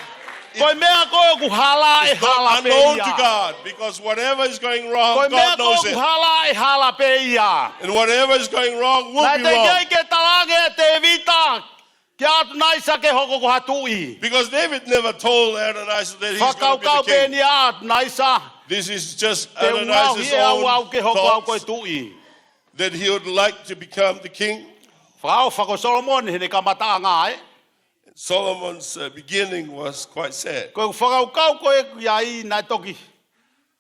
Ko e meʻa ko ē ʻoku hala ʻe hala pē ia. It's not unknown to God, because whatever is going wrong, God knows it. Ko e meʻa ko ē ʻoku hala ʻe hala pē ia. And whatever is going wrong will be wrong. Naʻe teʻeki ai ke talaange ʻe Tēvita kia Atonaisa ke hoko ko ha tuʻi. Because David never told Adonijah that he's gonna be the king. Fakakaukau pē eni ʻa Atonaisa. This is just Adonijah's own thoughts, that he would like to become the king. Te u ngaohi ʻe au au ke hoko au ko e tuʻi. Fakaʻofa ko Solomone heʻene kamataʻanga ē. Solomon's, uh, beginning was quite sad. Ko e fakakaukau ko ē ʻoku ʻi ai naʻe toki,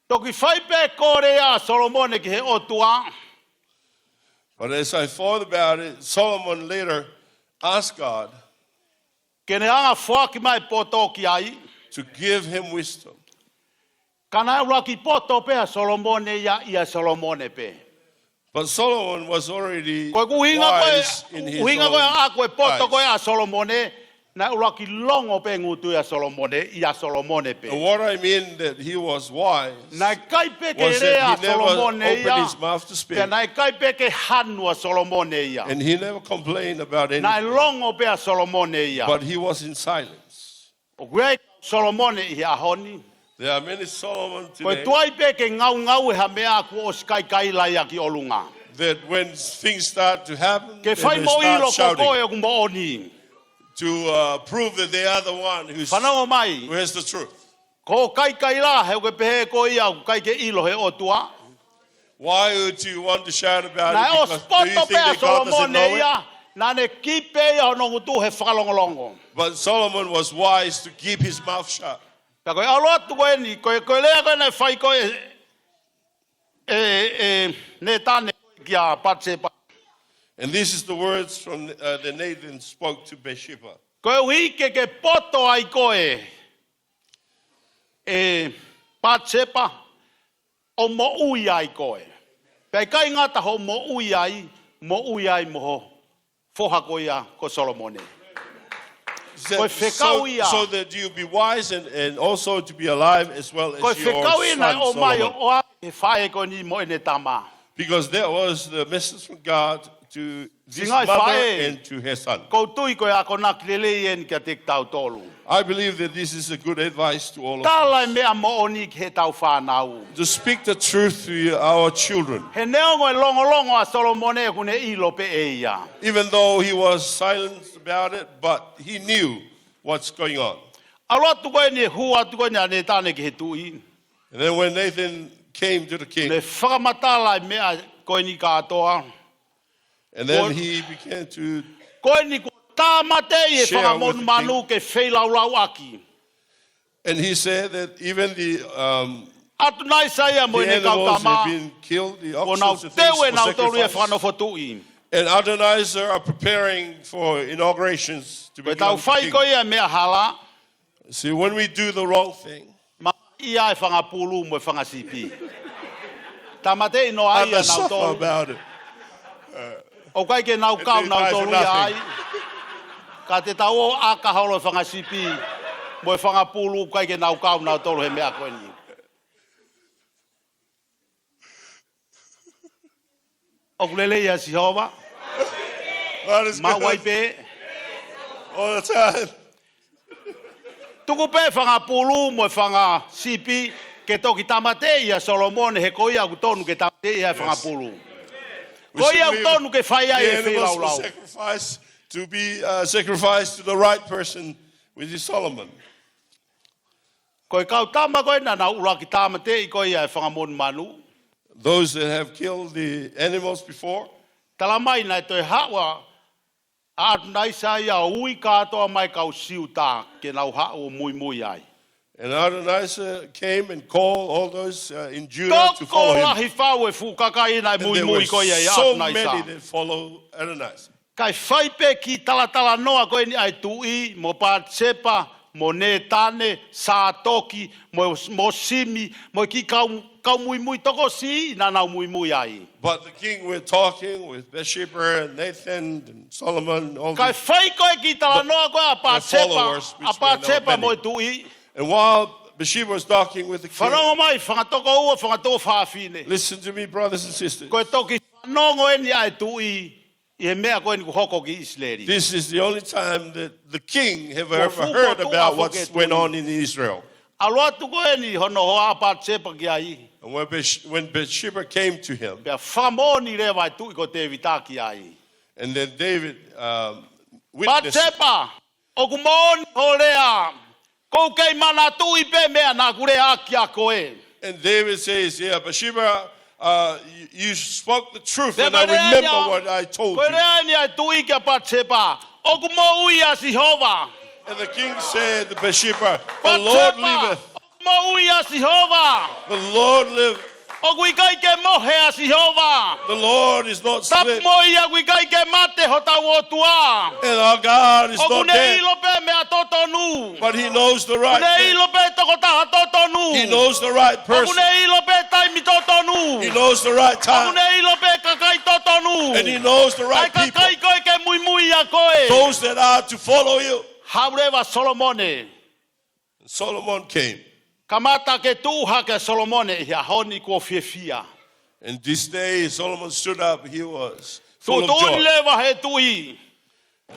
toki fai pē kole ʻa Solomone ki he ʻOtua. But as I thought about it, Solomon later asked God ke ne hanga ʻo foaki mai poto ki ai. To give him wisdom. Ka naʻe ʻuluaki poto pē ʻa Solomone ia ʻia Solomone pē. But Solomon was already wise in his own eyes. Ko e ʻuhinga ko ē, ʻuhinga ko ē ʻaʻaku e poto ko ē ʻa Solomone, naʻe ʻuluaki longo pē ngutu ʻia Solomone, ʻia Solomone pē. And what I mean that he was wise was that he never opened his mouth to speak. Naʻe ʻikai pē ke lea ʻa Solomone ia, pea naʻe ʻikai pē ke hanu ʻa Solomone ia. And he never complained about anything. Naʻe longo pē ʻa Solomone ia. But he was in silence. ʻOku ʻi ai Solomone ʻi he ʻaho ni. There are many Solomon today. Ko e tuai pē ke ngaungaue ha meʻa kuo ʻosi kaikaila ia ki ʻolunga. That when things start to happen, then they start shouting. Ke fai mo ʻilo ko koe ʻoku moʻoni. To, uh, prove that they are the one who's, who has the truth. Fanongo mai. Ko hoʻo kaikaila, he ʻoku ke pehē ko ia ʻoku ʻikai ke ʻilo ʻe he ʻOtua. Why would you want to shout about it? Because do you think that God doesn't know it? Naʻe ʻosi poto pē ʻa Solomone ia, naʻa ne kipi ia hono ngutu he fakalongolongo. But Solomon was wise to keep his mouth shut. Pea ko e ʻalu atu ko eni, ko e, ko e lea ko ē naʻe fai ko ē ʻe, ʻe Nētane kia Patisepa. And this is the words from, uh, that Nathan spoke to Bathsheba. Koeʻuhi ke ke poto ai koe, ʻe Patisepa, ʻo moʻui ai koe. Pea ʻikai ngata hoʻo moʻui ai, moʻui ai mo ho foha ko ia ko Solomone. Ko e fekau ia. So, so that you be wise and, and also to be alive as well as your son Solomon. Ko e fekau ia naʻe ʻomai ʻo ʻoange ʻe he faʻē ko eni mo ʻene tama. Because that was the message from God to this mother and to her son. Siʻi ngaahi faʻē, ʻoku ou tui ko e akonaki lelei eni kiate kitautolu. I believe that this is a good advice to all of us. Tala e meʻa moʻoni ki heʻetau fānau. To speak the truth to our children. He neongo e longolongo ʻa Solomone, ʻoku ne ʻilo pē ʻe ia. Even though he was silent about it, but he knew what's going on. ʻAlu atu ko eni, hū atu ko eni ʻa Nētane ki he tuʻi. And then when Nathan came to the king, ne fakamatala e meʻa ko eni kātoa. And then he began to share with the king. Ko eni kuo tāmateʻi e fanga monumanu ke feilaulauʻaki. And he said that even the, um, the animals have been killed, the oxen and things for sacrifice. Atonaisa ia mo ʻene kau tama kuo nau teu ʻe nautolu ia fakanofo tuʻi. And Adonijah are preparing for inaugurations to become king. Ko ʻetau fai ko ia e meʻa hala. See, when we do the wrong thing, mamaʻo e fanga pulu mo e fanga sipi. Tāmateʻi noa ia nautolu. And they suffer about it. Uh, ʻoku ʻikai ke nau kau nautolu ia ai. They cry for nothing. Ka te tau ō ʻo ʻaka holo e fanga sipi mo e fanga pulu, ʻoku ʻikai ke nau kau nautolu he meʻa ko eni. ʻOku lelei ʻa Sihova. God is good. Maʻu ai pē. All the time. Tuku pē fanga pulu mo e fanga sipi ke toki tāmateʻi ʻa Solomone, he ko ia ʻoku tonu ke tāmateʻi ai e fanga pulu. Yes. Ko ia ʻoku tonu ke fai ai e feilaulau. We should leave the animals for sacrifice to be, uh, sacrificed to the right person, which is Solomon. Ko e kau tama ko ē naʻa nau ʻuluaki tāmateʻi ko ia e fanga monumanu. Those that have killed the animals before. Tala mai naʻe toe haʻu ʻa Atonaisa ia ʻo ui kātoa mai e kau Siuta ke nau haʻu ʻo muimui ai. And Adonijah came and called all those, uh, in Judah to follow him. Tokolahi fau e fuʻu kakai naʻe muimui ko ia ʻia Atonaisa. And there were so many that followed Adonijah. Kae fai pē e kiʻi talatalanoa ko eni ʻa e tuʻi, mo Patisepa, mo Nētane, Sātoki, mo, mo Simi, mo e kiʻi kau, kau muimui tokosiʻi naʻa nau muimui ai. But the king were talking with Bathsheba and Nathan and Solomon, all the, the, their followers, which were never many. Kae fai ko ē e kiʻi talanoa ko ē ʻa Patisepa, ʻa Patisepa mo e tuʻi. And while Bathsheba was talking with the king, fanongo mai, fanga tokoua, fanga tuofāfine. Listen to me, brothers and sisters. Ko e toki fanongo eni ʻa e tuʻi ʻi he meʻa ko eni kuo hoko ki ʻIsileli. This is the only time that the king have ever heard about what's went on in Israel. ʻAlu atu ko eni hono hoa ʻa Patisepa ki ai. And when Bath-, when Bathsheba came to him, Pea fakamoʻoni leva e tuʻi ko Tēvita ki ai. And then David, um, witnessed, Patisepa, ʻoku moʻoni hoʻo lea, ʻoku ou kei manatuʻi pē meʻa naʻa ku lea ʻaki kiate koe. And David says, "Yeah, Bathsheba, uh, you, you spoke the truth, and I remember what I told you." Ko e lea eni ʻa e tuʻi kia Patisepa, ʻoku moʻui ʻa Sihova. And the king said to Bathsheba, "The Lord liveth." Patisepa, ʻoku moʻui ʻa Sihova. The Lord liveth. ʻOku ʻikai ke mohe ʻa Sihova. The Lord is not asleep. Tapu mo ia, ʻoku ʻikai ke mate hotau ʻOtua. And our God is not dead. ʻOku ne ʻilo pē meʻa totonu. But he knows the right thing. ʻOku ne ʻilo pē tokotaha totonu. He knows the right person. ʻOku ne ʻilo pē taimi totonu. He knows the right time. ʻOku ne ʻilo pē kakai totonu. And he knows the right people. ʻA e kakai ko ē ke muimui ʻia koe. Those that are to follow you. Haʻu leva Solomone. Solomon came. Kamata ke tuʻu hake ʻa Solomone ʻi he ʻaho ni kuo fiefia. And this day Solomon stood up, he was full of joy. Tuʻutuʻuni leva ʻe he tuʻi.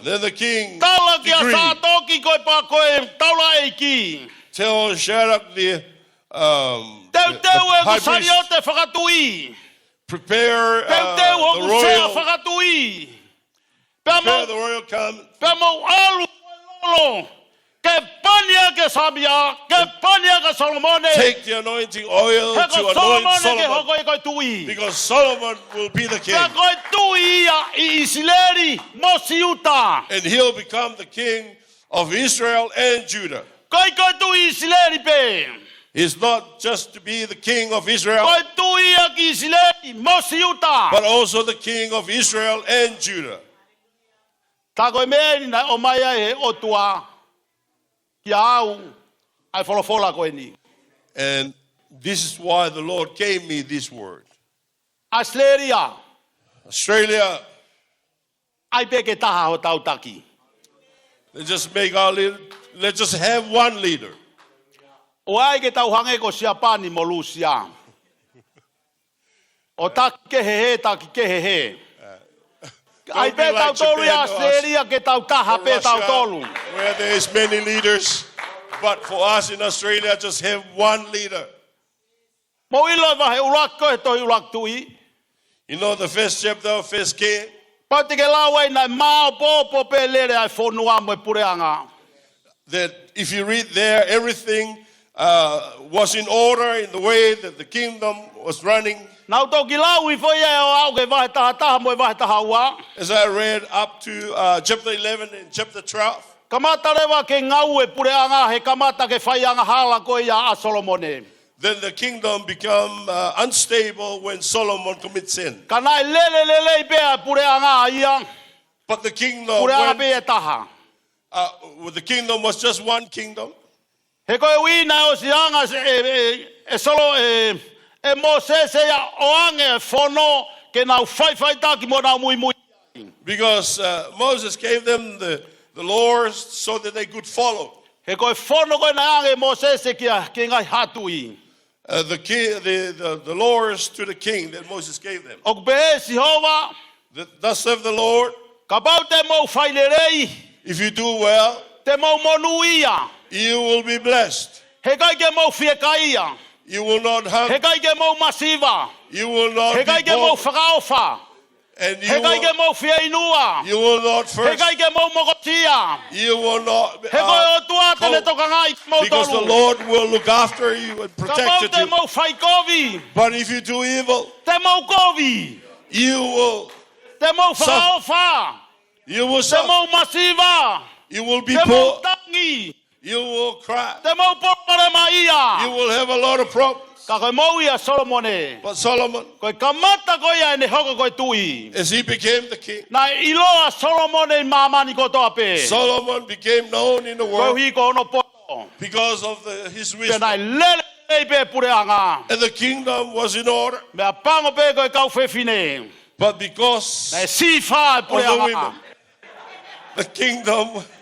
Then the king decreed. Tala kia Sātoki ko e pā ko e taulaʻeiki. Tell Shadrach the, um, the, the high priest. Teuteu ʻeku saliote fakatuʻi. Prepare, uh, the royal. Teuteu hoku sea fakatuʻi. Prepare the royal garment. Pea mou ʻalu ki lolo, ke pani ʻaki ʻa Sāmia, ke pani ʻaki ʻa Solomone. Take the anointing oil to anoint Solomon. He ko Solomone ke hoko ia ko e tuʻi. Because Solomon will be the king. Pea ko e tuʻi ia ʻi ʻIsileli mo Siuta. And he'll become the king of Israel and Judah. ʻIkai ko e tuʻi ʻIsileli pē. He's not just to be the king of Israel, Ko e tuʻi ia ki ʻIsileli mo Siuta. but also the king of Israel and Judah. Tā ko e meʻa eni naʻe ʻomai ai ʻe he ʻOtua kiate au ʻa e folofola ko eni. And this is why the Lord gave me this word. ʻAositelēlia. Australia. ʻAi pē ke taha hotau taki. Let's just make our little, let's just have one leader. ʻOua ʻe ke tau hangē ko Siapani mo Lūsia. ʻO taki kehekehe, taki kehekehe. ʻAi pē tautolu ʻi ʻAositelēlia ke tau taha pē tautolu. Don't be like Japan or, or Russia, where there is many leaders, but for us in Australia, just have one leader. Mou ʻilo e vahe ʻuluaki ko ē he tohi ʻUluaki Tuʻi. You know the first chapter of First King? Pau te ke lau ai naʻe māʻopoʻopo pē lele ʻa e fonua mo e puleʻanga. That if you read there, everything, uh, was in order in the way that the kingdom was running. Naʻa ku toki lau hifo ia ʻo aʻu ki he vahe taha taha mo e vahe taha ua. As I read up to, uh, chapter eleven and chapter twelve. Kamata leva ke ngaue puleʻanga he kamata ke fai angahala ko ia ʻa Solomone. Then the kingdom become, uh, unstable when Solomon commits sin. Ka naʻe lele lelei pē ʻa e puleʻanga ia. But the kingdom went, Puleʻanga pē ʻe taha. uh, the kingdom was just one kingdom. He ko e ʻuhinga naʻe ʻosi anga ʻe, ʻe, ʻe Solo, ʻe, ʻe Mōsese ia ʻo ange e fono ke nau faʻifaʻitaki mo nau muimui. Because, uh, Moses gave them the, the laws so that they could follow. He ko e fono ko ē naʻe ange ʻe Mōsese ki he, ki he ngaahi haʻa tuʻi. Uh, the ki-, the, the, the laws to the king that Moses gave them. ʻOku pehē ʻe Sihova. Th-, thus saith the Lord. Kapau te mou fai lelei. If you do well, Te mou monūʻia. you will be blessed. Heʻikai ke mou fiekaia. You will not hunger. Heʻikai ke mou masiva. You will not be poor. Heʻikai ke mou fakaʻofa. And you will, Heʻikai ke mou fieinua. you will not thirst. Heʻikai ke mou mokosia. You will not, uh, cold. He ko e ʻOtua te ne tokangaʻi kimoutolu. Because the Lord will look after you and protect you. Kapau te mou fai kovi. But if you do evil, Te mou kovi. you will suffer. Te mou fakaʻofa. You will suffer. Te mou masiva. You will be poor. Te mou tangi. You will cry. Te mou palopalemaʻia. You will have a lot of problems. Ka ko e moʻui ʻa Solomone. But Solomon, Ko e kamata ko ia ʻene hoko ko e tuʻi. as he became the king, Naʻe ʻiloa ʻa Solomone ʻi māmani kotoa pē. Solomon became known in the world Koeʻuhi ko hono poto. because of the, his wisdom. Pea naʻe lele lelei pē puleʻanga. And the kingdom was in order. Meʻapango pē ko e kau fefine. But because of the women, Naʻe sīfā e puleʻanga. the kingdom went astray.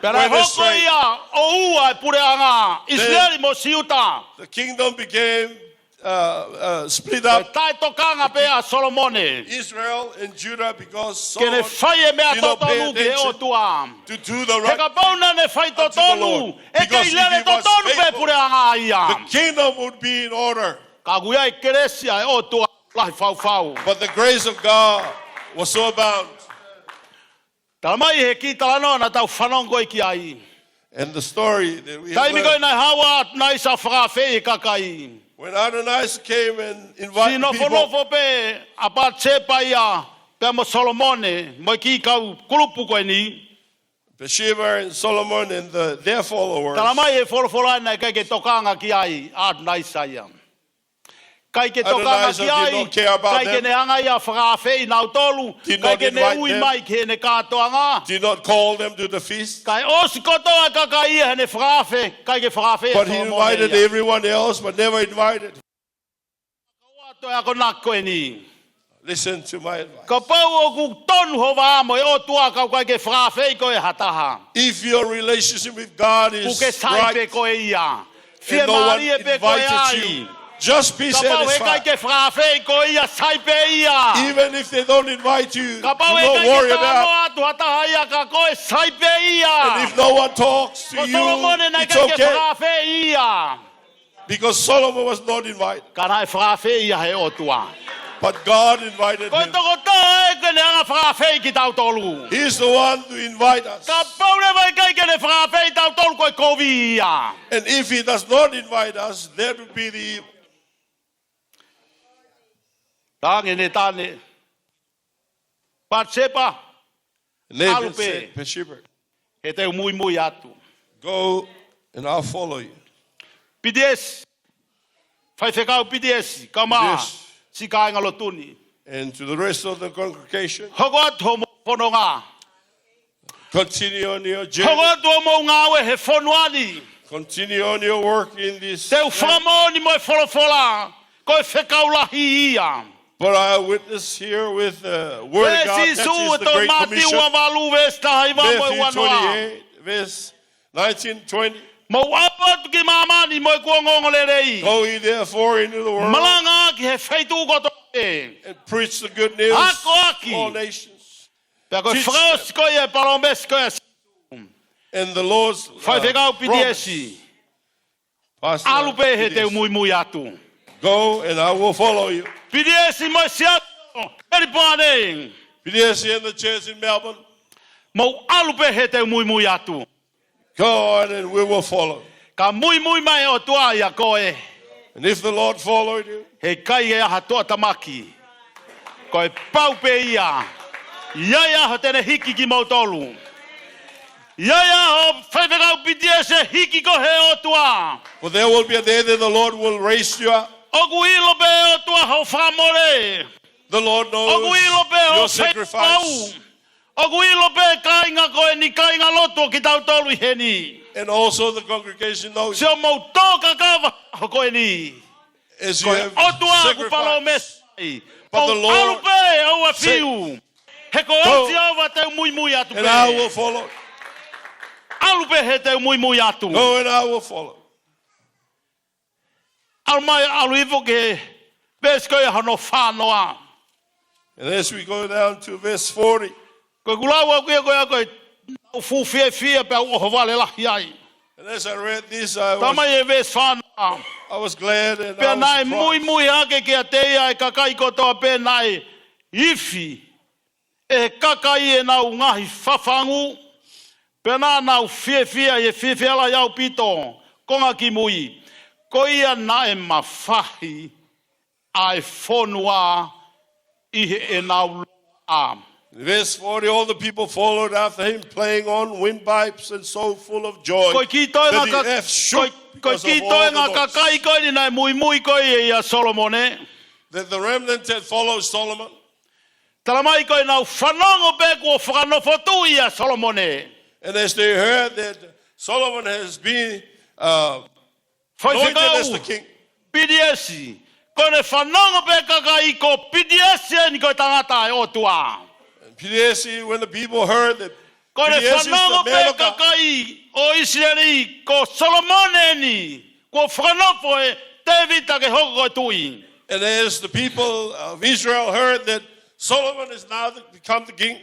Pea naʻe hoko ia ʻo ua e puleʻanga, ʻIsileli mo Siuta. Then the kingdom became, uh, uh, split up taʻetokanga pē ʻa Solomone Israel and Judah because ke ne Solomon fai e meʻa did not pay totonu ki he attention ʻOtua. To do the right thing. He kapau naʻa ne fai totonu, ʻe kei lele totonu pē puleʻanga ia. Because if he was faithful, the kingdom would be in order. Ka ʻoku ʻi ai e kelesi ʻa e ʻOtua lahi fau. But the grace of God was so abound. Talamai he kiʻi talanoa naʻa tau fanongo ki ai. And the story that we have heard. Taimi ko ē naʻe haʻu ʻa ʻAtonaisa ʻo fakaafeʻi e kakai. When Adonijah came and invited people. Siʻi nofonofo pē ʻa Patisepa ia pea mo Solomone, mo e kiʻi kau kulupu ko eni. Bathsheba and Solomon and the, their followers. Talamai he folofola naʻe ʻikai ke tokanga ki ai ʻa ʻAtonaisa ia. ʻIkai ke tokanga ki ai, ʻikai ke ne hanga ia ʻo fakaafeʻi nautolu, ʻikai ke ne ui mai ki heʻene kātoanga. Adonijah did not care about them, did not invite them, did not call them to the feast. Kae ʻosi kotoa e kakai ia heʻene fakaafe, ʻikai ke fakaafeʻi ʻa Solomone ia. But he invited everyone else, but never invited. Kau atu e akonaki ko eni. Listen to my advice. Kapau ʻoku tonu ho vā mo e ʻOtua ka ʻoku ʻikai ke fakaafeʻi koe ʻe ha taha. If your relationship with God is right, kuo ke sai pē koe ia. And no one invited you, just be satisfied. Fiemālie pē koe ai. Kapau he ʻikai ke fakaafeʻi koe ia, sai pē ia. Even if they don't invite you, do not worry about. Kapau he ʻikai ke talanoa atu ha taha ia kia koe, sai pē ia. And if no one talks to you, it's okay. Ko Solomone naʻe ʻikai ke fakaafeʻi ia. Because Solomon was not invited. Ka naʻe fakaafeʻi ia he ʻOtua. But God invited him. Ko e tokotaha ē ke ne hanga ʻo fakaafeʻi kitautolu. He is the one to invite us. Kapau leva ʻe ʻikai ke ne fakaafeʻi kitautolu ko e kovi ia. And if he does not invite us, that would be the evil. Talaange ʻe Nētane, Patisepa, ʻalu pē. Nathan said, Bathsheba, he te u muimui atu. Go and I'll follow you. Pitiesi, faifekau Pitiesi, kae ʻumaʻā siʻi kāingalotu ni. And to the rest of the congregation, hoko atu hoʻomou fononga. Continue on your journey. Hoko atu hoʻomou ngāue he fonua ni. Continue on your work in this land. Te u fakamoʻoni mo e folofola, ko e fekau lahi ia. But I witness here with the word of God, that is the Great Commission. Pehē ʻe Sīsū ʻi he Matthew valu veesi taha hiva mo e ua noa. Matthew twenty-eight, verse nineteen, twenty. Mou ʻalu atu ki māmani mo ʻeku ongoongolelei. Go ye therefore into the world. Malanga ʻaki he feituʻu kotoa pē. And preach the good news to all nations. Akoʻi. Teach them. Pea ko e fakaʻosi ko ia e palōmesi ko ia ʻa Sīsū. And the Lord's, uh, promise. Faifekau Pitiesi. Pastor Pitiesi. ʻAlu pē he te u muimui atu. Go and I will follow you. Pitiesi mo e siasi ʻo Melipoane. Pitiesi and the church in Melbourne. Mou ʻalu pē he te u muimui atu. Go on and we will follow. Ka muimui mai e ʻOtua ʻia koe. And if the Lord followed you, he ʻikai ke ʻi ai ha tuʻutāmaki. Ko e pau pē ia. ʻI ai e ʻaho te ne hiki kimoutolu. ʻI ai e ʻaho faifekau Pitiesi ʻe hiki koe he ʻOtua. For there will be a day that the Lord will raise you up. ʻOku ʻilo pē ʻe he ʻOtua hoʻo fakamole. The Lord knows your sacrifice. ʻOku ʻilo pē hoʻo faifekau. ʻOku ʻilo pē kāinga ko eni, kāingalotu ʻo kitautolu ʻi heni. And also the congregation knows. Siʻomou tō kakava ko eni. As you have sacrificed. Ko e ʻOtua ʻoku palōmesi. But the Lord said, "Kou ʻalu pē ʻo u ʻafiu. He ko au Sihova te u muimui atu pē." "Go, and I will follow." ʻAlu pē he te u muimui atu. "Go, and I will follow." ʻAlu mai, ʻalu hifo ki he veesi ko ia hono fānoa. And as we go down to verse forty. Ko ʻeku lau ʻaʻaku ia ko ia ko e ʻoku ou fuʻu fiefia pea u ʻohovale lahi ai. And as I read this, I was, Talamai he veesi fānoa. I was glad and I was surprised. Pea naʻe muimui hake kiate ia e kakai kotoa pē naʻe ifi ʻe he kakai ʻenau ngaahi fafangu, pea naʻa nau fiefia ʻi he fiefia lahi ʻaupito, konga kimui. Ko ia naʻe mafahi ʻa e fonua ʻi heʻenau loʻa. Verse forty, all the people followed after him, playing on windpipes and so full of joy that the earth shook because of all the noise. Ko e kiʻi toenga ka-, ko e, ko e kiʻi toenga kakai ko eni naʻe muimui ko ia ʻia Solomone. That the remnant had followed Solomon. Talamai ko ʻenau fanongo pē kuo fakanofo tuʻi ʻa Solomone. And as they heard that Solomon has been, uh, anointed as the king. Faifekau Pitiesi, ko ʻene fanongo pē kakai ko Pitiesi eni ko e tangata ʻa e ʻOtua. And Pitiesi, when the people heard that Pitiesi is the man of God. Ko ʻene fanongo pē kakai ʻo ʻIsileli ko Solomone eni, kuo fakanofo ʻe Tēvita ke hoko ko e tuʻi. And as the people of Israel heard that Solomon is now the, become the king,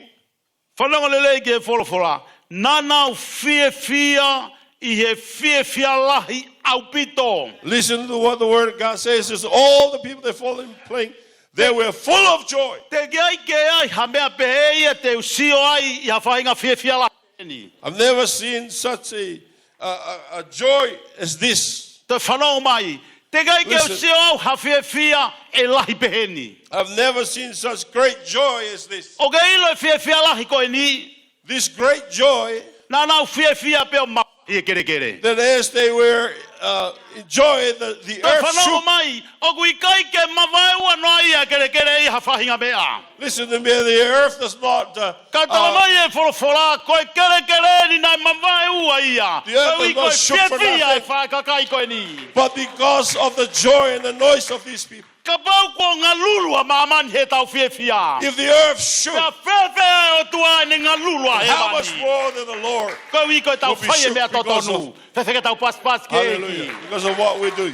Fanongo lelei ki he folofola. Naʻa nau fiefia ʻi he fiefia lahi ʻaupito. Listen to what the word of God says. Is all the people that follow him playing, they were full of joy. Teʻeki ai ke ʻi ai ha meʻa pehē ia te u sio ai ʻi ha faʻahinga fiefia lahi eni. I've never seen such a, a, a, a joy as this. Toe fanongo mai. Teʻeki ai ke u Listen. sio au ha fiefia ʻe lahi peheni. I've never seen such great joy as this. ʻOku ke ʻilo e fiefia lahi ko eni. This great joy, Naʻa nau fiefia pea ʻo mavaeua e kelekele. that as they were, uh, enjoying the, the Toe earth fanongo shook. mai, ʻoku ʻikai ke mavaeua noa ia e kelekele ʻi ha faʻahinga meʻa. Listen to me, the earth does not, uh, Ka tala uh, mai e folofola, ko e kelekele ni naʻe mavaeua ia. The earth Koeʻuhi does ko not e shook for fiefia nothing. e faʻahi kakai ko eni. But because of the joy and the noise of these people. Kapau kuo ngalulu ʻa māmani heʻetau fiefia. If the earth shook, Pea fēfē ʻOtua ʻene ngalulu ʻa how much hēvani. more than the Lord Koeʻuhi ko ʻetau will be fai e shook meʻa because totonu. of Fēfē ke tau pasipasi ki he Hallelujah. ʻEiki. Because of what we do.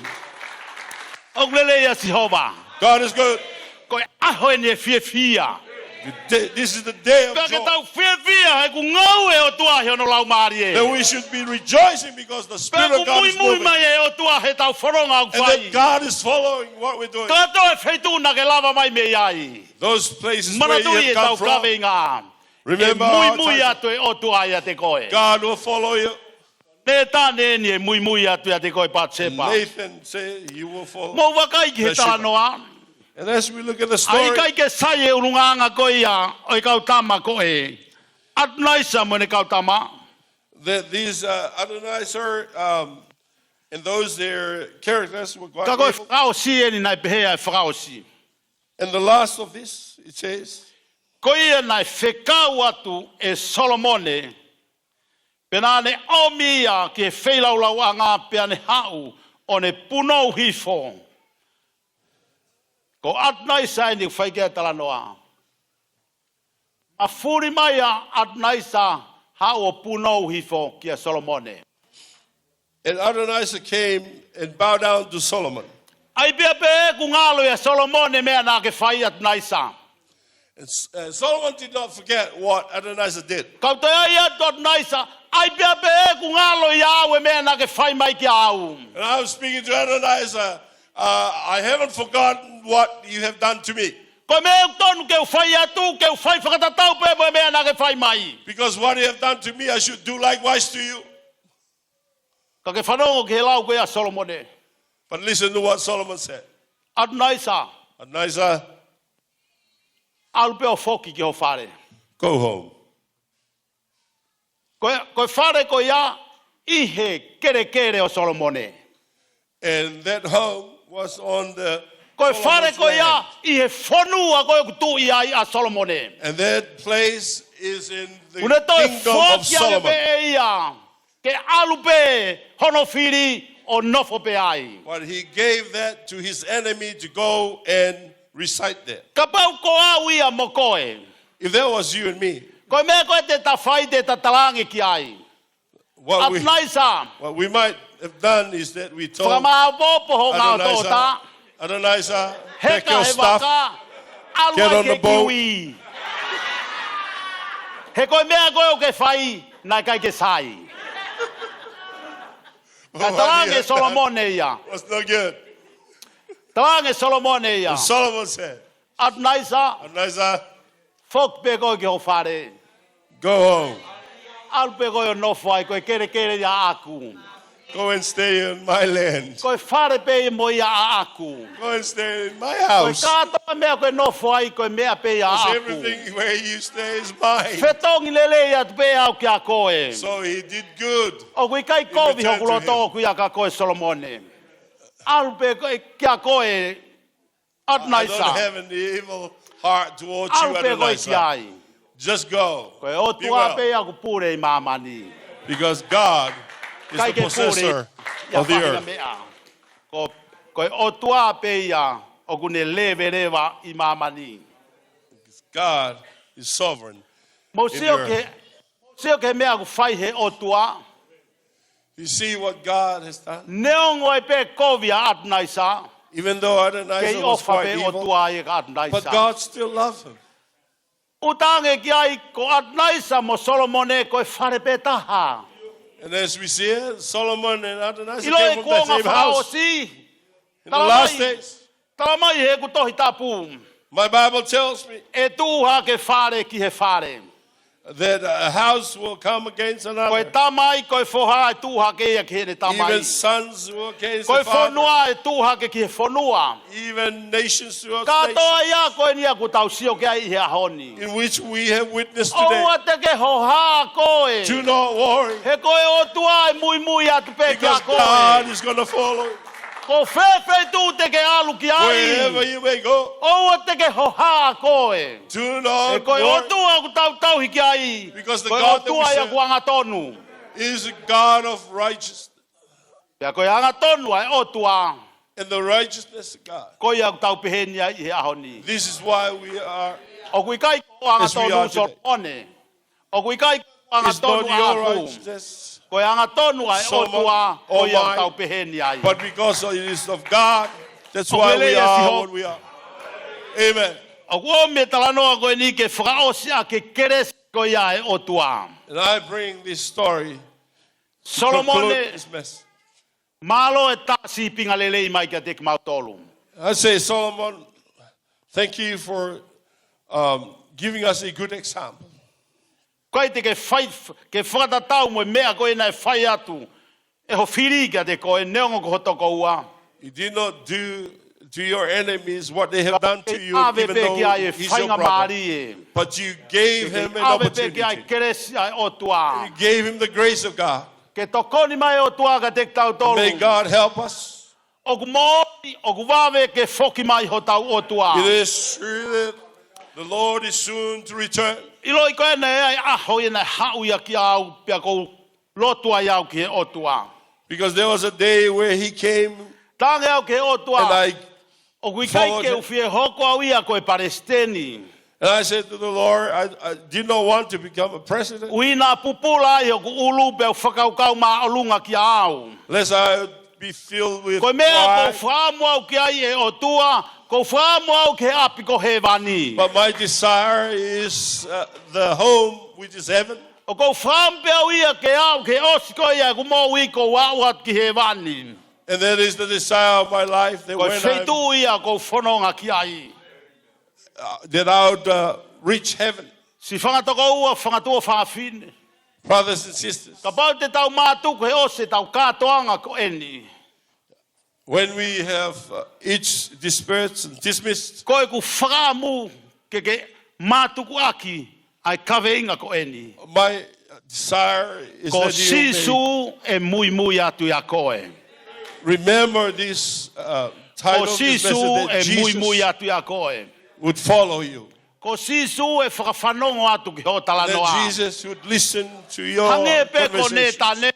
ʻOku lelei ʻa Sihova. God is good. Ko e ʻaho eni e fiefia. The day, this is the day of Pea ke joy. tau fiefia he ʻoku ngāue e ʻOtua he hono laumālie. That we should be rejoicing because the Pea Spirit of ʻoku God is muimui moving. mai e ʻOtua heʻetau fononga ʻoku And fai. that God is following what we're doing. Kātoa e feituʻu naʻa ke lava mai mei ai. Those places where you Manatuʻi have come ʻetau from. kaveinga. Remember our title. ʻE muimui atu e ʻOtua ʻiate koe. God will follow you. Nētane eni ʻe muimui atu ʻiate koe Patisepa. Nathan said, "You will follow Mou vakai ki he Bathsheba." talanoa. And as we look at the ʻA story, ʻikai ke sai e ʻulungaanga ko ia ʻo e kau tama ko ē. ʻAtonaisa mo ʻene kau tama. that these, uh, Adonijah, um, and those their characters were quite Ka ko e evil. fakaʻosi eni naʻe pehē ʻa e fakaʻosi. And the last of this, it says, Ko ia naʻe fekau atu ʻe Solomone, pea naʻa ne ʻomi ia ki he feilaulau ʻanga pea ne haʻu ʻo ne punou hifo. Ko ʻAtonaisa eni ʻoku fai ki ai e talanoa. Naʻe fuli mai ʻa ʻAtonaisa haʻu ʻo punou hifo kia Solomone. And Adonijah came and bowed down to Solomon. ʻAi pē ʻoku ngalo ʻia Solomone e meʻa naʻa ke fai ʻAtonaisa. And S-, uh, Solomon did not forget what Adonijah did. Ka u toe ʻai atu ʻAtonaisa, ʻai pē ʻoku ngalo ʻia au e meʻa naʻa ke fai mai kia au. And I was speaking to Adonijah, uh, "I haven't forgotten what you have done to me." Ko e meʻa ʻoku tonu ke u fai atu, ke u fai fakatatau pē mo e meʻa naʻa ke fai mai. Because what you have done to me, I should do likewise to you. Ka ke fanongo ki he lau ko ia ʻa Solomone. But listen to what Solomon said. ʻAtonaisa. Adonijah, ʻAlu pē ʻo foki ki ho fale. Go home. Ko e, ko e fale ko ia ʻi he kelekele ʻo Solomone. And that home was on the Ko e fale Solomon's ko ia land. ʻI he fonua ko ē ʻoku tuʻu ai ʻa Solomone. And that place is in the Kuo ne toe kingdom of foaki ange Solomon. pē ʻe ia ke ʻalu pē hono fili ʻo nofo pē ai. But he gave that to his enemy to go and reside there. Kapau ko au ia mo koe. If that was you and me, Ko e meʻa ko ē te ta fai te ta talaange ki ai. What we, ʻAtonaisa. what we might have done is that we told Fakamāopoopo ho ngaahi Adonijah, tōta. Adonijah, pack Heka your he stuff, vaka. ʻAlu get ai on ki the he boat. kiwi. He ko e meʻa ko ē ʻoku ke fai, naʻe ʻikai ke sai. Ka What talaange he ʻe had done Solomone ia. was not good. Talaange ʻe Solomone ia. And Solomon said, ʻAtonaisa. Adonijah, Foki pē koe ki ho fale. Go home. ʻAlu pē koe ʻo nofo ai, ko e kelekele ia ʻaʻaku. Go and stay in my land. Ko e fale pē ia mo ia ʻaʻaku. Go and stay in my house. Ko e kātoa meʻa ʻoku ke nofo ai, ko e meʻa pē ia 'Cause ʻaʻaku. everything where you stay is mine. Fetongi lelei atu pē au kia koe. So he did good. ʻOku ʻikai kovi hoku loto ʻoku ʻia kia koe Solomone. ʻAlu pē koe kia koe I don't have an evil heart towards you, Adonijah. Just go. Be well. Ko e ʻOtua pē ia ʻoku pule ʻi māmani. Because God is the possessor of the earth. Ko, ko e ʻOtua pē ia ʻoku ne leveleva ʻi māmani. God is sovereign in the earth. Mou sio ki he, sio ki he meʻa ʻoku fai he ʻOtua. You see what God has done? Neongo ai pē kovi ʻa ʻAtonaisa, Even though Adonijah kei was ʻofa quite pē evil, ʻOtua ia kia ʻAtonaisa. But God still loved him. ʻUtangē ki ai ko ʻAtonaisa mo Solomone ko e fale pē taha. And as we see it, Solomon and Adonijah came from the same house. ʻIlo e kuonga fakaʻosi. In the last days, Tala mai he ʻeku Tohi Tapu, my Bible tells me ʻe tuʻu hake fale ki he fale. That a house will come against another. Ko e tamai, ko e foha ʻe tuʻu hake ia ki heʻene tamai. Even sons will against the father. Ko e fonua ʻe tuʻu hake ki he fonua. Even nations towards nations. Kātoa ia ko eni ʻoku tau sio ki ai ʻi he ʻaho ni. In which we have witnessed today. ʻOua te ke hohaʻa koe. Do not worry. He ko e ʻOtua ʻe muimui atu pē kia koe. Because God is gonna follow. Ko fē feituʻu te ke ʻalu ki ai. Wherever you may go. ʻOua te ke hohaʻa koe. Do not worry. He ko e ʻOtua ʻoku tau tauhi ki ai. Because the God that we serve Ko e ʻOtua ia ʻoku angatonu. Is a God of righteousness. Pea ko e angatonu ʻa e ʻOtua. And the righteousness of God. Ko ia ʻoku tau pehē ni ai ʻi he ʻaho ni. This is why we are ʻOku ʻikai ko e as we angatonu are today. Solomone. ʻOku ʻikai ko e angatonu ʻaʻaku. It's not your righteousness, Ko e angatonu ʻa e Solomon, ʻOtua, ko ia ʻoku tau pehē ni ai. But because it is of God, that's why we are what we are. ʻOku lelei ʻa Sihova. Amen. ʻOku ʻomi e talanoa ko eni ke fakaʻosi ʻaki e kelesi ko ia ʻa e ʻOtua. And I bring this story to conclude this message. Solomone, mālō e tā sīpinga lelei mai kiate kimautolu. I say, Solomon, thank you for, um, giving us a good example. ʻIkai te ke fai, ke fakatatau mo e meʻa ko ē naʻe fai atu ʻe ho fili kiate koe neongo ko ho tokoua. You did not do to your enemies what they have done to you, even though he's your brother. Ka ke ʻave pē ki ai e faingamālie. But you gave him an opportunity. Ka ke ʻave pē ki ai e kelesi ʻa e ʻOtua. You gave him the grace of God. Ke tokoni mai ʻOtua kiate kitautolu. May God help us. ʻOku moʻoni, ʻoku vave ke foki mai hotau ʻOtua. It is true that the Lord is soon to return. ʻIloʻi ko ē naʻe ʻi ai e ʻaho ia naʻe haʻu ia kiate au, pea ʻoku ou lotu ai au ki he ʻOtua. Because there was a day where he came, Talaange au ki he ʻOtua, and I ʻOku ʻikai ke u fie hoko au ia ko e palesiteni. And I said to the Lord, I, I did not want to become a president. ʻUhinga pupula ai hoku ʻulu pea u fakakaukau māʻolunga kiate au. Lest I be filled with pride. Ko e meʻa ʻoku ou fakaʻamu au ki ai ʻe ʻOtua, ʻoku ou fakaʻamu au ki he ʻapi ko hēvani. But my desire is, uh, the home, which is heaven. ʻOku ou fakaʻamu pē au ia ke aʻu ki he ʻosi ko ia ʻeku moʻui kuo u aʻu atu ki hēvani. And that is the desire of my life, that when I'm Ko e feituʻu ia ʻoku ou fononga ki ai. Uh, that I would, uh, reach heaven. Siʻi fanga tokoua, fanga tuofāfine. Brothers and sisters. Kapau te tau mātuku he ʻosi ʻetau kātoanga ko eni. When we have, uh, each dispersed and dismissed. Ko ʻeku fakaʻamu ke ke mātukuʻaki ʻa e kaveinga ko eni. My desire is that you may Ko Sīsū ʻe muimui atu ʻia koe. Remember this, uh, title of this message, that Jesus Ko Sīsū ʻe muimui atu ʻia koe. Would follow you. Ko Sīsū ʻe fakafanongo atu ki hoʻo talanoa. That Jesus would listen to your conversations. Hangē pē ko Nētane.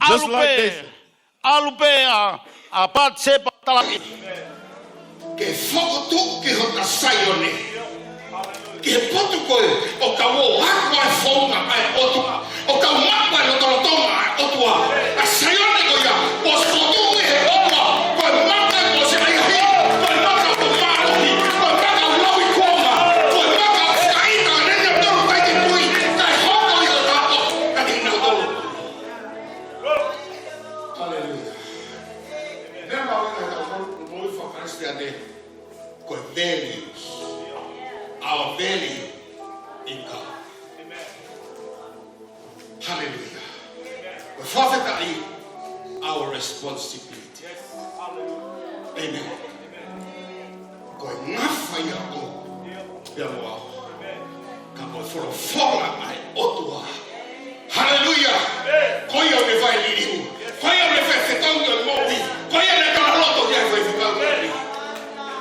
Just like Nathan. ʻAlu pē, ʻalu pē ʻa, ʻa Patisepa talaange. Ke fokotuʻu ki hota Saione. Ki he potu ko ē ʻoku kau ʻo ako ʻa e founga ʻa e ʻOtua. ʻOku kau maʻu ʻa e lotolotonga ʻa e ʻOtua. ʻA Saione ko ia, kuo fokotuʻu ʻe he ʻOtua. Ko e maka kuo siʻaiahi. Ko e maka kuo mālohi. Ko e maka ʻoku lauikuonga. Ko e maka ʻoku fakaʻita ʻa e nene ʻo tolu kai ke kui. Kae hoko ʻi hota ʻapi. Ka kinautolu. Haleluia. Meʻa mahuʻinga ʻi heʻetau moʻui faka-Kalisitiane ko e values. Our value in God. Haleluia. Ko e fakafetaʻi, our responsibility. Amen. Ko e ngafa ia ʻoʻou pea mo au. Ka ko e folofola ʻa e ʻOtua. Haleluia. Ko ia ʻoku ne fai e liliu. Ko ia ʻoku ne fai e fekau ki he moʻui. Ko ia ʻoku ne tala loto ki he fai e fekau ki he moʻui.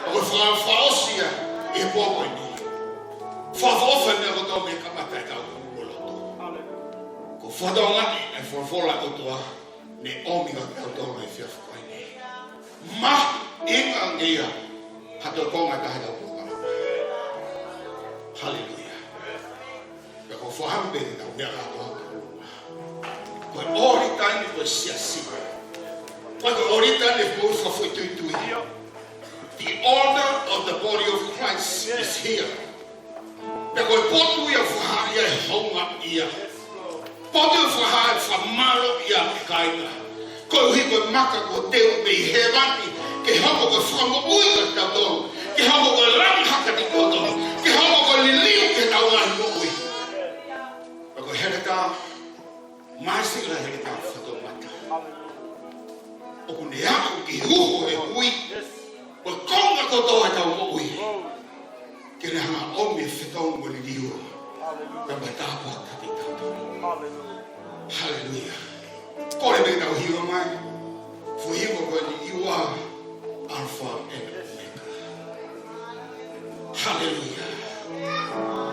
Ko e faka-, fakaʻosi ia ʻi he pō ko eni. Fakaʻofoʻofa e meʻa kotoa mei he kamata ʻetau lotu. Ko e fakatonga ʻa e folofola ʻa e ʻOtua. Ne ʻomi kiate kitautolu he efiafi ko eni. Mahuʻinga ange ia ha toe konga ʻe taha ʻetau polokalama. Haleluia. Pea ʻoku ou fakaʻamu pē ke tau meʻa kātoa. Ko e ʻōlita eni ʻo e siasi. Ko e ʻōlita eni ʻo e fakafoʻituitui. The order of the body of Christ is here. Pea ko e potu ia ʻoku fakahā ʻe he houngaʻia. Potu ʻoku fakahā ʻe he fakamālō ia ki he kāinga. Koeʻuhi ko e maka kuo teu mei hēvani, ke hoko ko e fakamoʻui kiate kitautolu, ke hoko ko e langi hake kiate kitautolu, ke hoko ko e liliu ki heʻetau ngaahi moʻui. Pea ko e heletā, mai sila heletā fakatoumata. ʻOku ne aʻu ki he uho ʻo e hui, ko e konga kotoa ʻetau moʻui. Ke ne hanga ʻo ʻomi e fetongi mo e liliu. Haleluia. Pea mo e tāpuaki kiate kitautolu. Haleluia. Haleluia. Kole ke tau hiva mai. Foʻi hiva ko eni, "You are Alpha and Omega." Haleluia.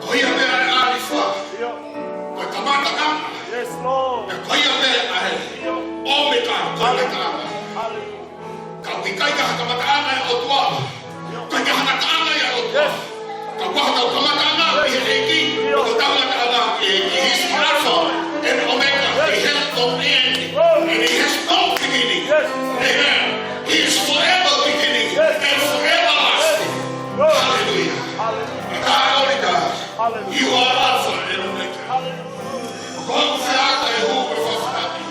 Ko ia pē ʻa e ʻAlifa. Ko e kamataʻanga. Yes, Lord. Pea ko ia pē ʻa e ʻOmeka, ko e kamataʻanga. Haleluia. Ka ʻoku ʻikai ko ha kamataʻanga ʻa e ʻOtua. ʻIkai ko ha kamataʻanga ʻa e ʻOtua. Ka ko hotau kamataʻanga ʻi he ʻEiki, ko hotau kamataʻanga ʻi he ʻEiki. He's Alpha and Omega. He has no end. And he has no beginning. Amen. He is forever beginning and forever lasting. Hallelujah. Hallelujah. You are Alpha and Omega. Hallelujah. Ko hoku feʻauhi ʻa e hū mo e fakafetaʻi.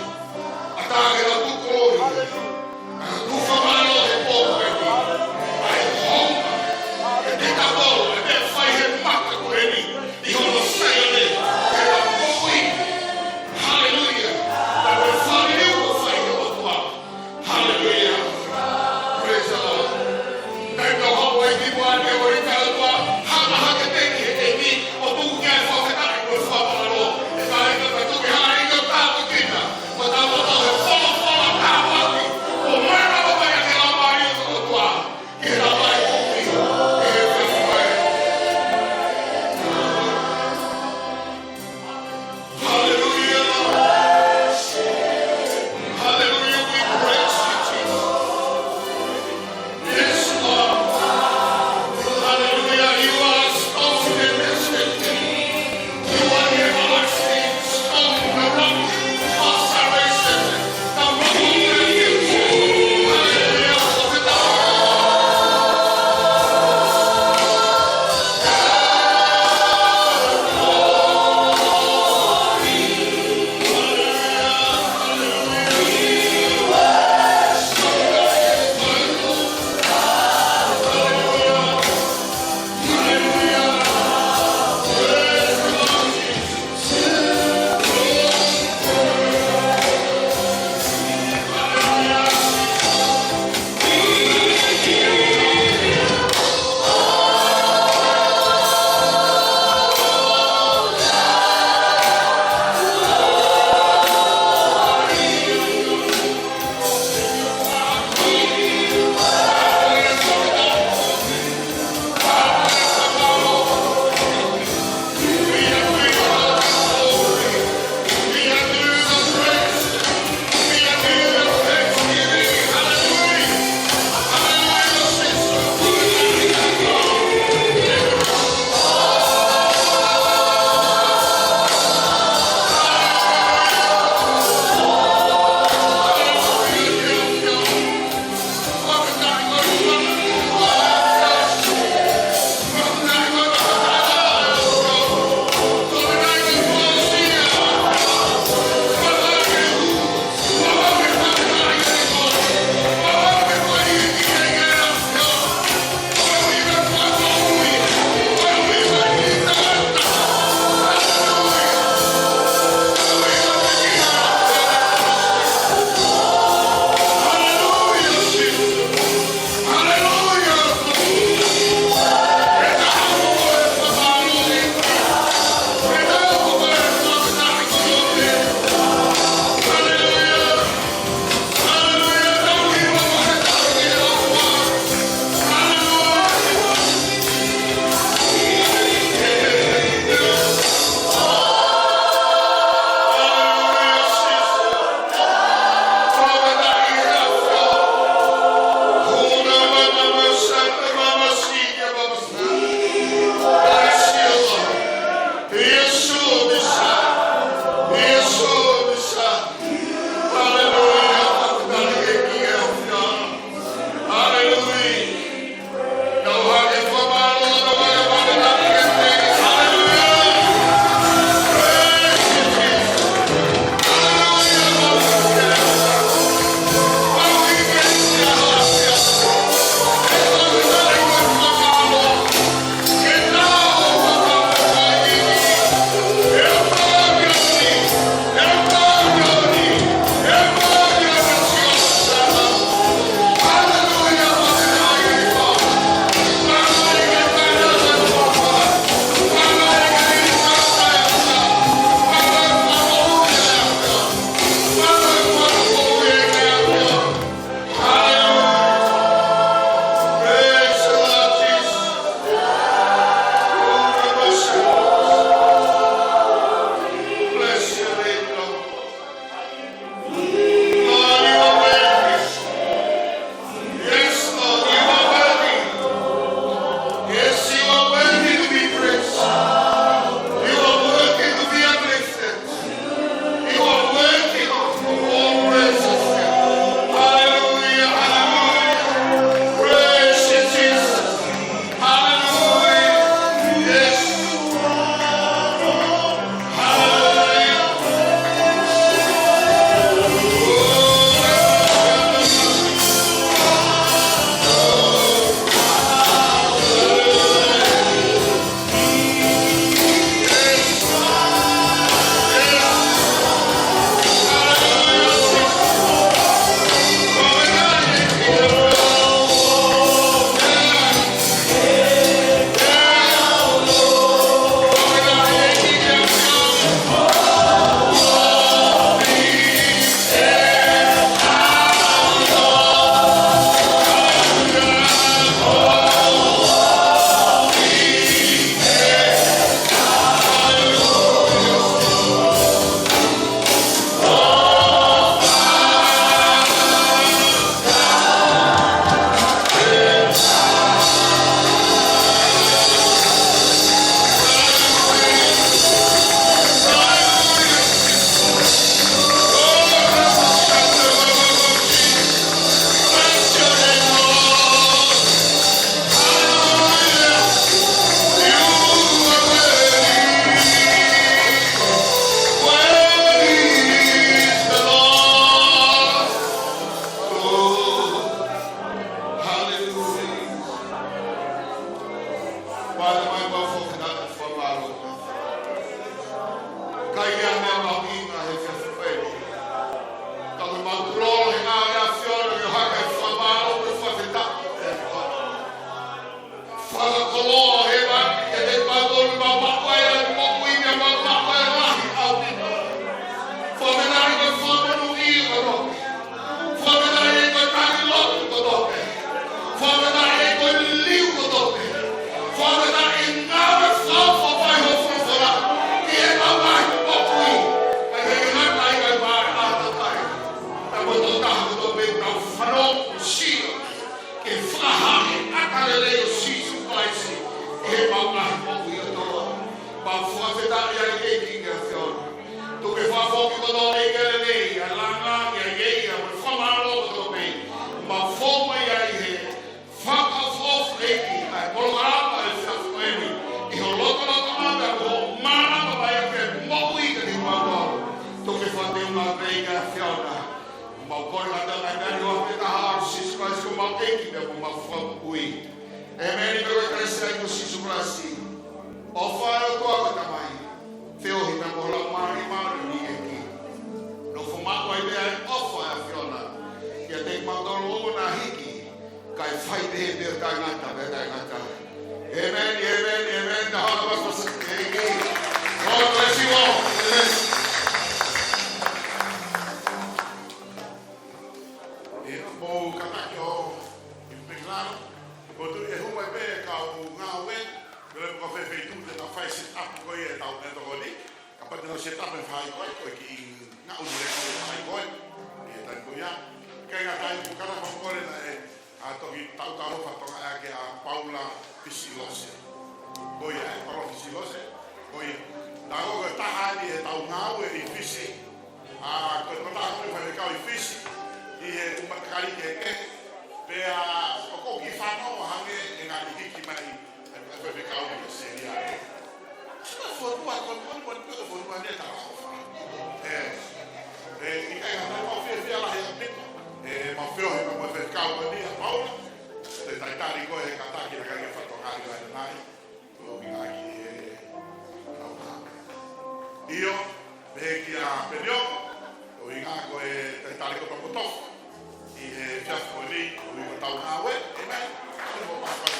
ʻAtā ke lau tuku ʻa e ʻOtua. Tuku fakamālō he pō ko eni. ʻA e hou. ʻE te tau ʻo, ʻe te fai he maka ko eni. ʻI hono saione. Ke tau moʻui. Haleluia. Tau e fānau ʻo fai he ʻOtua. Haleluia. Praise the Lord. Tau tau hau ai ki mua ne o i tau tua. Hanga hake te ki he temi. ʻO tuku ke fakakoloa ʻo hēvani kiate kimautolu, mau maʻu ai ʻa e moʻui, mau maʻu ai ʻa e lahi ʻaupito. Fakafetaʻi ko e fakamonūʻia kotoa pē. Fakafetaʻi ko e tali lotu kotoa pē. Fakafetaʻi ko e liliu kotoa pē. Fakafetaʻi ngāue fakaʻofoʻofa ʻa hoʻo folofola ʻi heʻemau ngaahi moʻui. Kae ʻikai ngata ai, kae pā ʻa e ʻātakai. Ka ko e tokotaha kotoa pē ʻoku nau fanongo, sio ki he fakahā ʻa e ʻata lelei ʻo Sīsū Kalaisi ʻi heʻemau ngaahi moʻui kotoa. Mau fakafetaʻi ai ʻEiki ki he ʻAfiona. Tuku ke fakafoki kotoa ʻEiki ʻa e lelei, ʻa e lāngilangi, ʻa e ʻofa, mo e fakamālō kotoa pē. Mau fou mai ai he fakaʻofoʻofa ʻEiki ʻa e polokalama ʻo e efiafi ko eni ʻi ho lotolotonga pea mo hoʻo mānava mai ʻa e moʻui kiate kimautolu. Tuku ke fakateunga pē ʻEiki ʻa e ʻAfiona. Mau kole ʻa e ngaahi meʻa ni ʻo e taha ʻa Sīsū Kalaisi ko homau ʻEiki pea mo homau Fakamoʻui. ʻĒmeni. Pea ko e ʻEkalesia ʻo Sīsū Kalaisi, ʻofa ʻa e ʻOtua ko e Tamai, feohi pea mo e Laumālie Māʻoniʻoni ʻEiki, nofo maʻu ai pē ʻa e ʻofa ʻa e ʻAfiona kiate kimautolu ʻo na hiki, kae fai pehē pē ʻo taʻengata pea taʻengata. ʻĒmeni, ʻēmeni, ʻēmeni. Tau hanga ʻo fakafoki ʻEiki. God bless you all. God bless you. ʻIo, mou kātaki ʻo ʻi pē ki lalo. Ko e tuʻu ʻe hū mai pē kau ngāue, ko e lepo ka fefeitu te na fai set up ko ia ʻetau meʻatokoni. Kapau te nau set up e faʻahi ko ē, ko e kiʻi ngaʻunu lelei e faʻahi ko ē ʻi he taimi ko ia. Kae ngata ai, ʻoku ou kole naʻe ʻa toki tautau fatongia ʻaki ʻa Paula Fisilose. Ko ia, ē, Paula Fisilose. Ko ia. Naʻa ko e taha eni ʻetau ngāue ʻi Fisi. ʻA, ko e tokotaha ko ē faifekau ʻi Fisi ʻi he ʻū matakali kehekehe. Pea ʻoku ou kiʻi fanongo hangē ʻe ngaahi hiki mai ʻa e faifekau ʻi ʻAositelēlia. Ko e fonua, ko e fonua, ko e fonua ni ʻe talaʻofa. ʻE, ʻe, ʻikai ngata ai, mau fiefia lahi ʻaupito. ʻE, mau feohi mo e faifekau ko eni ʻa Paula. Te talitali koe he kātaki naʻa ke fatongia ʻi he ʻaho ni. Ko e ʻuhinga ki he ʻaho ni. ʻIo, pehē kia Penioko, ko e ʻuhinga ko e talitali kotoa kotoa ʻi he efiafi ko eni, ko e ʻuhinga ʻetau ngāue, ʻēmeni. Ko e mo pāpā.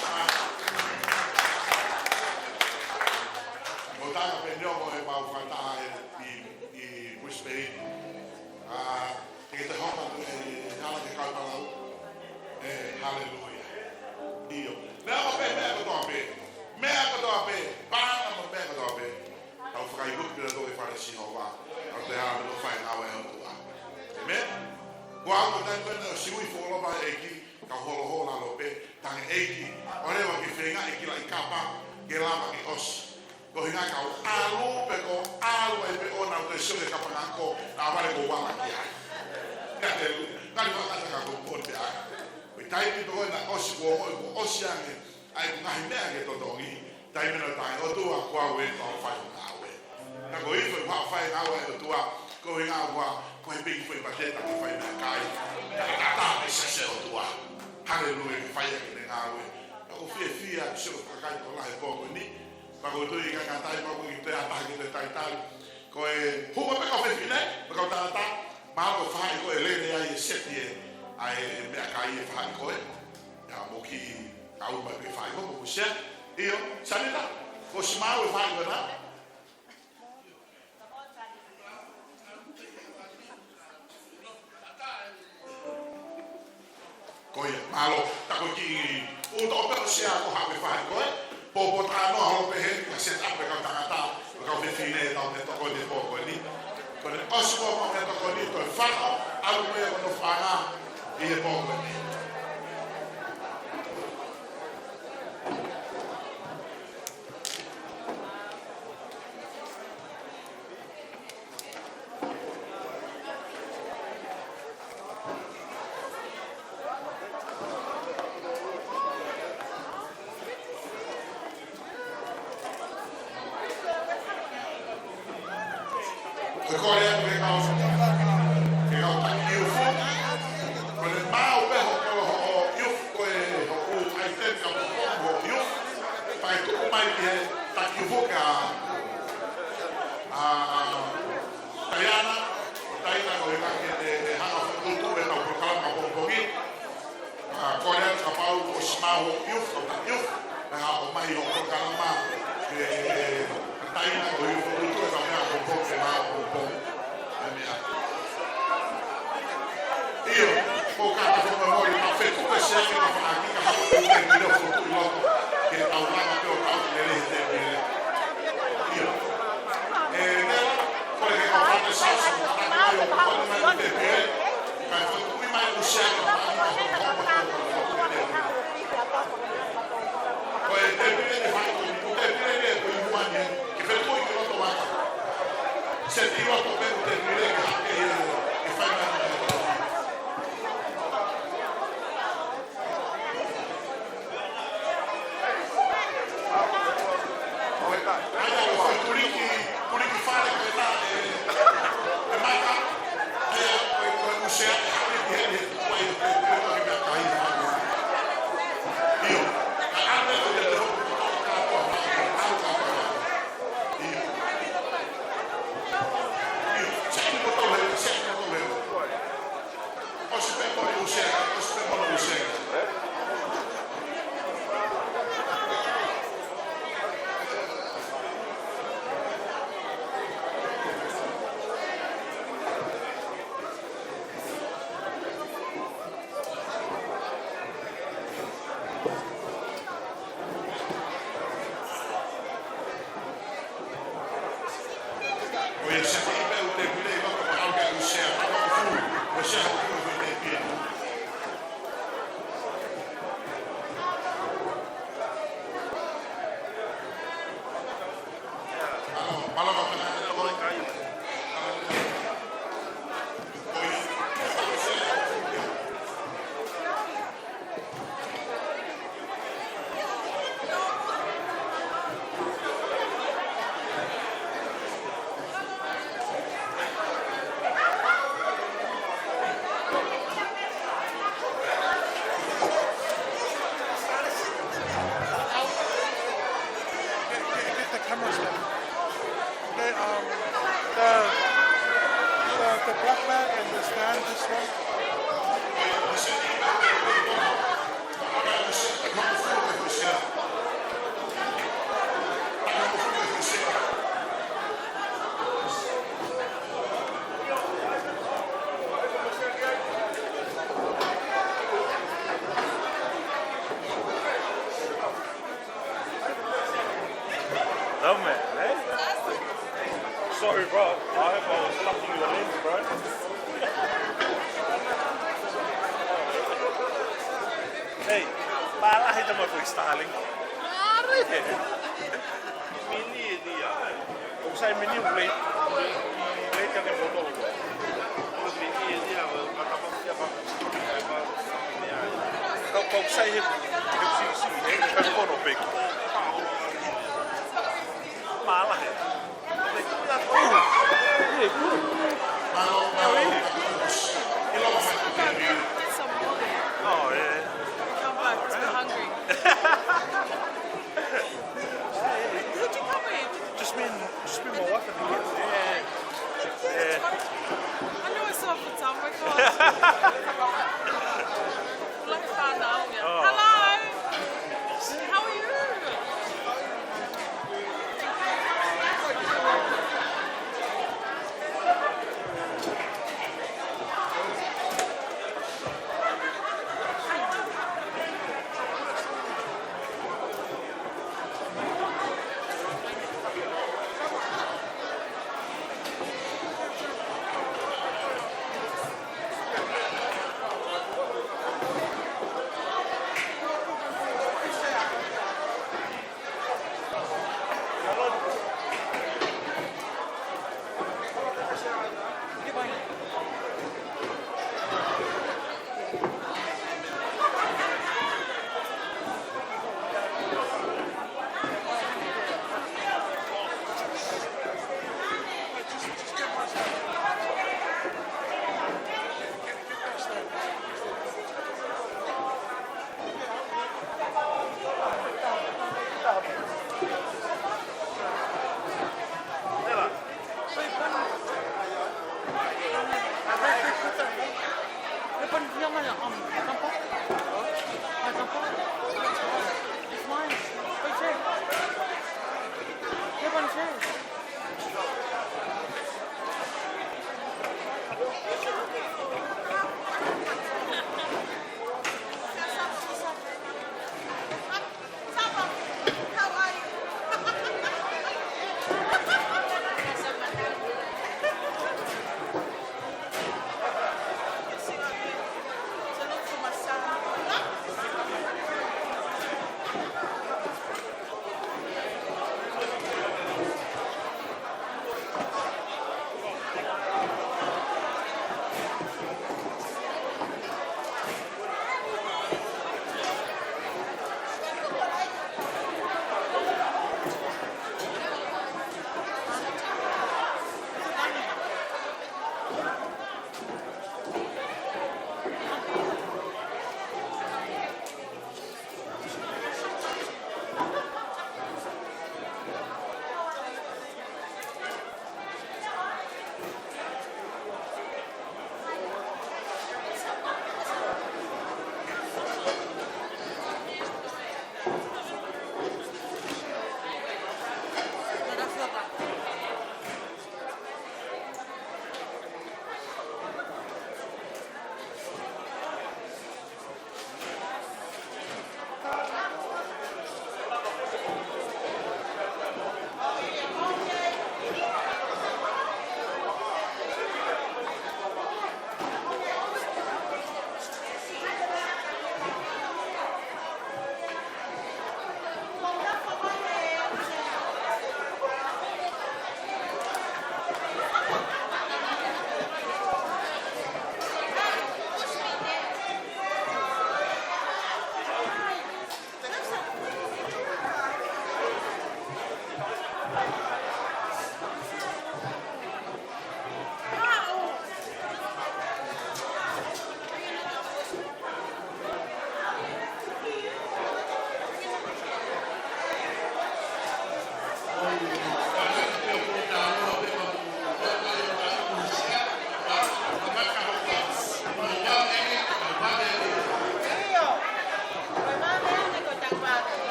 Mo tana Penioko ʻemau fakataha ʻi, ʻi Brisbane. ʻA, ke te hoko atu ʻi he hala ke kau palau. ʻE, haleluia. ʻIo. Meʻa kotoa pē, meʻa kotoa pē. Meʻa kotoa pē. Paʻanga mo e meʻa kotoa pē. Tau fakaikutu pē tau e fale Sihova. Tau toe ʻalu ʻo fai e ngāue ʻa e ʻOtua. ʻĒmeni. Ko au ko e taimi ko ena ʻosi ui fuoloa ʻEiki, kau holohololo pē, tangi ʻEiki, ʻoua leva ke feinga ʻEiki laʻi kapa, ke lava ke ʻosi. Ko e ʻuhinga kau ʻalu pē ko e ʻalu ai pē ʻo nau toe sio ki he kapa ngako, naʻa vale ko e vala ki ai. Haleluia. Ngali fakataka ko poni pē ai. Ko e taimi pē ko ena ʻosi kuo ʻosi, kuo ʻosi ange ʻa e ngaahi meʻa ke totongi. Taimi na tai ʻOtua ko au ē, kau fai ho ngāue. Ka ko e ifo ʻi he fai ngāue ʻa e ʻOtua, ko e ngāue, ko e piki foʻi pateta ke fai meʻakai. Ka ka ka ka e sese ʻOtua. Haleluia, ke fai ʻaki ʻene ngāue. Ka ʻoku ou fiefia, sio ki he kakai tokolahi he pō ko eni. Pea ʻoku ou tui ʻikai ngata ai, pea ʻoku ʻi ai ha taha ke toe talitali. Ko e hū mai pē kau fefine, pea kau tangata, mahalo ko e faʻahi ko ē ʻe lele ai e seti ē, ʻa e meʻakai e faʻahi ko ē. ʻIa, mou kiʻi ʻalu mai pē ki he faʻahi ko ē, mou share. ʻIo, Sanita, ko Simau e faʻahi ko ena. Ko ia, mālō, tā ko e kiʻi ʻū toʻo pē ʻo sea ko hape fahi ko ē, pōpō tā noa holo pē heni, ka set up e kau tangata, e kau fefine, ʻetau meʻatokoni he pō ko eni. Ko ʻene ʻosi ko ʻemau meʻatokoni, toe fano, ʻalu pē ʻo nofanga ʻi he pō ko eni. Ko e kole atu ke kau, ke kau taki ʻiufu. Ko ʻene maʻu pē hoʻo, hoʻo ʻiufu, ko e hoʻo ʻaiteni ka popo hoʻo ʻiufu. Pea ke tuku mai ki he taki ʻiufu kia, ʻa, ʻa, Taiana, Taina ko e kake ʻe, ʻe hanga ʻo tuʻu ʻetau polokalama pongipongi. ʻA, kole atu kapau kuo ʻosi maʻu hoʻo ʻiufu, hoʻo taki ʻiufu. Ka ʻomai hoʻo polokalama, ē, taimi ko ia ʻoku ou tui ʻe kau meʻa poupou ke maʻu poupou. ʻA e meʻa. ʻIo, ko ka ka fo ma mori, ma fe ko ka se ake ma fa aki ka hako ko ke mire fotu ʻi loto, ke tau lava pē ʻo tau lele he te mire. ʻIo. Ē, meʻa, ko e ke kau fate sa, sa, ka ka mai ʻo kau mai te pē, ka fotu mai ʻo se ake ma fa aki ma fa aki ma fa aki ma fa aki. Ko e tēpile ke fai ko e, ko e tēpile ke ko e muane, ke fai ko e ki loto vaka. Se ti loto pē ko e tēpile ke hake e, ke fai mai ko e. Ko e ka, ai, ai, ko e tuliki, tuliki fale ko e ka, e, e maka, e, ko e, ko e musea, e hake ki he, he, ko e, ko e, ko e, ko e, ko e, ko e, ʻio, ka ʻane ko e, ko e, ko e, ko e, ko e, ʻio. ʻIo, se ʻi ko tau he, se ʻi ko tau he. ʻOsi pē mo e ʻusia, ʻosi pē mo e ʻusia. Ko ia se ʻi pē ʻo tēpile ʻi loto ka ʻau ke ʻusia, ka ʻau ke fulu, ʻusia ʻo fulu ko e tēpile. Mālō, mālō, mālō, mālō. Get, get, get the camera stand. Okay, um, the, the, the black bag and the stand, this one. Love, man, eh? Sorry, bro. I hope I was blocking your lens, bro. Hey, mālahi tama ko Starling. Mālahi. Mini e dia. ʻOku sai mini ʻoku lei, lei ka ke moto. Mini e dia, ka ka pakia pa. Ka, ka ʻoku sai he, he sisi, he, he kono peki. Mālahi. Oh, yeah. Come back, 'cause we're hungry. Who'd you come with? Just me and, just me and my wife and the kids. Yeah. Yeah. I know I saw for time, my God. Like a fan now, yeah. Oh. Hello.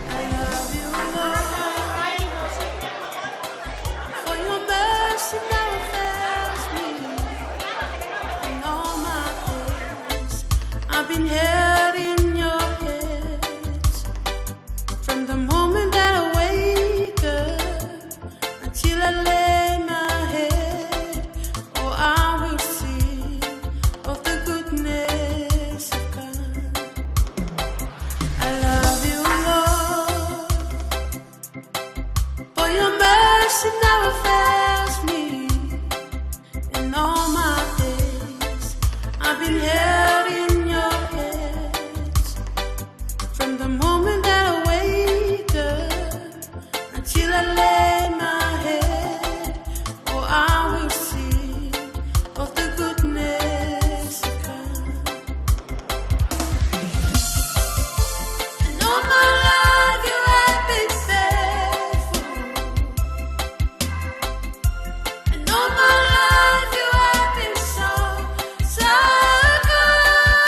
I love you, Lord, for your mercy never fails me. In all my days, I've been held in your hands. From the moment that I wake up until I lay my head, oh, I will sing of the goodness of God. I love you, Lord, for your mercy never fails me. In all my days, I've been held in your hands. From the moment that I wake up until I lay my head, oh, I will sing of the goodness of God. And all my life you have been faithful. And all my life you have been so, so good.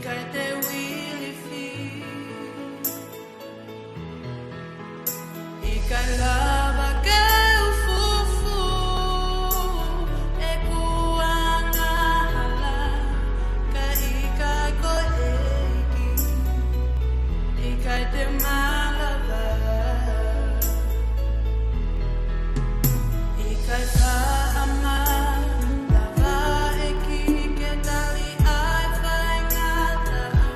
ʻikai te u ilifia, ʻikai lava ke u fufū ʻeku angahala, ka ʻikai ko e ʻEiki, ʻikai te malava, ʻikai faʻa malava ʻEiki ke tali ʻa e faingataʻa.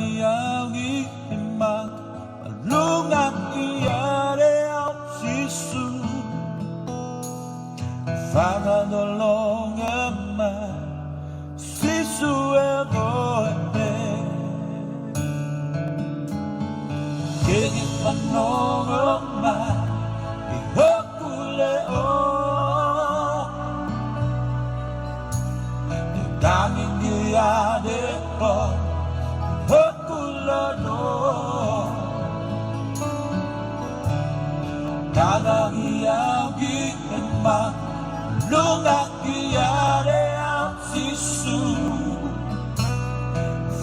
Au ki he maka, māʻolunga ʻi he ʻEiki Sīsū. Fakatolonga mai, Sīsū ʻe koe pē. Ke ke fanongo mai ki hoku leʻo. Tangi ki he ʻEiki hoku loto. Tataki au ki he maka, māʻolunga ʻi he ʻEiki Sīsū.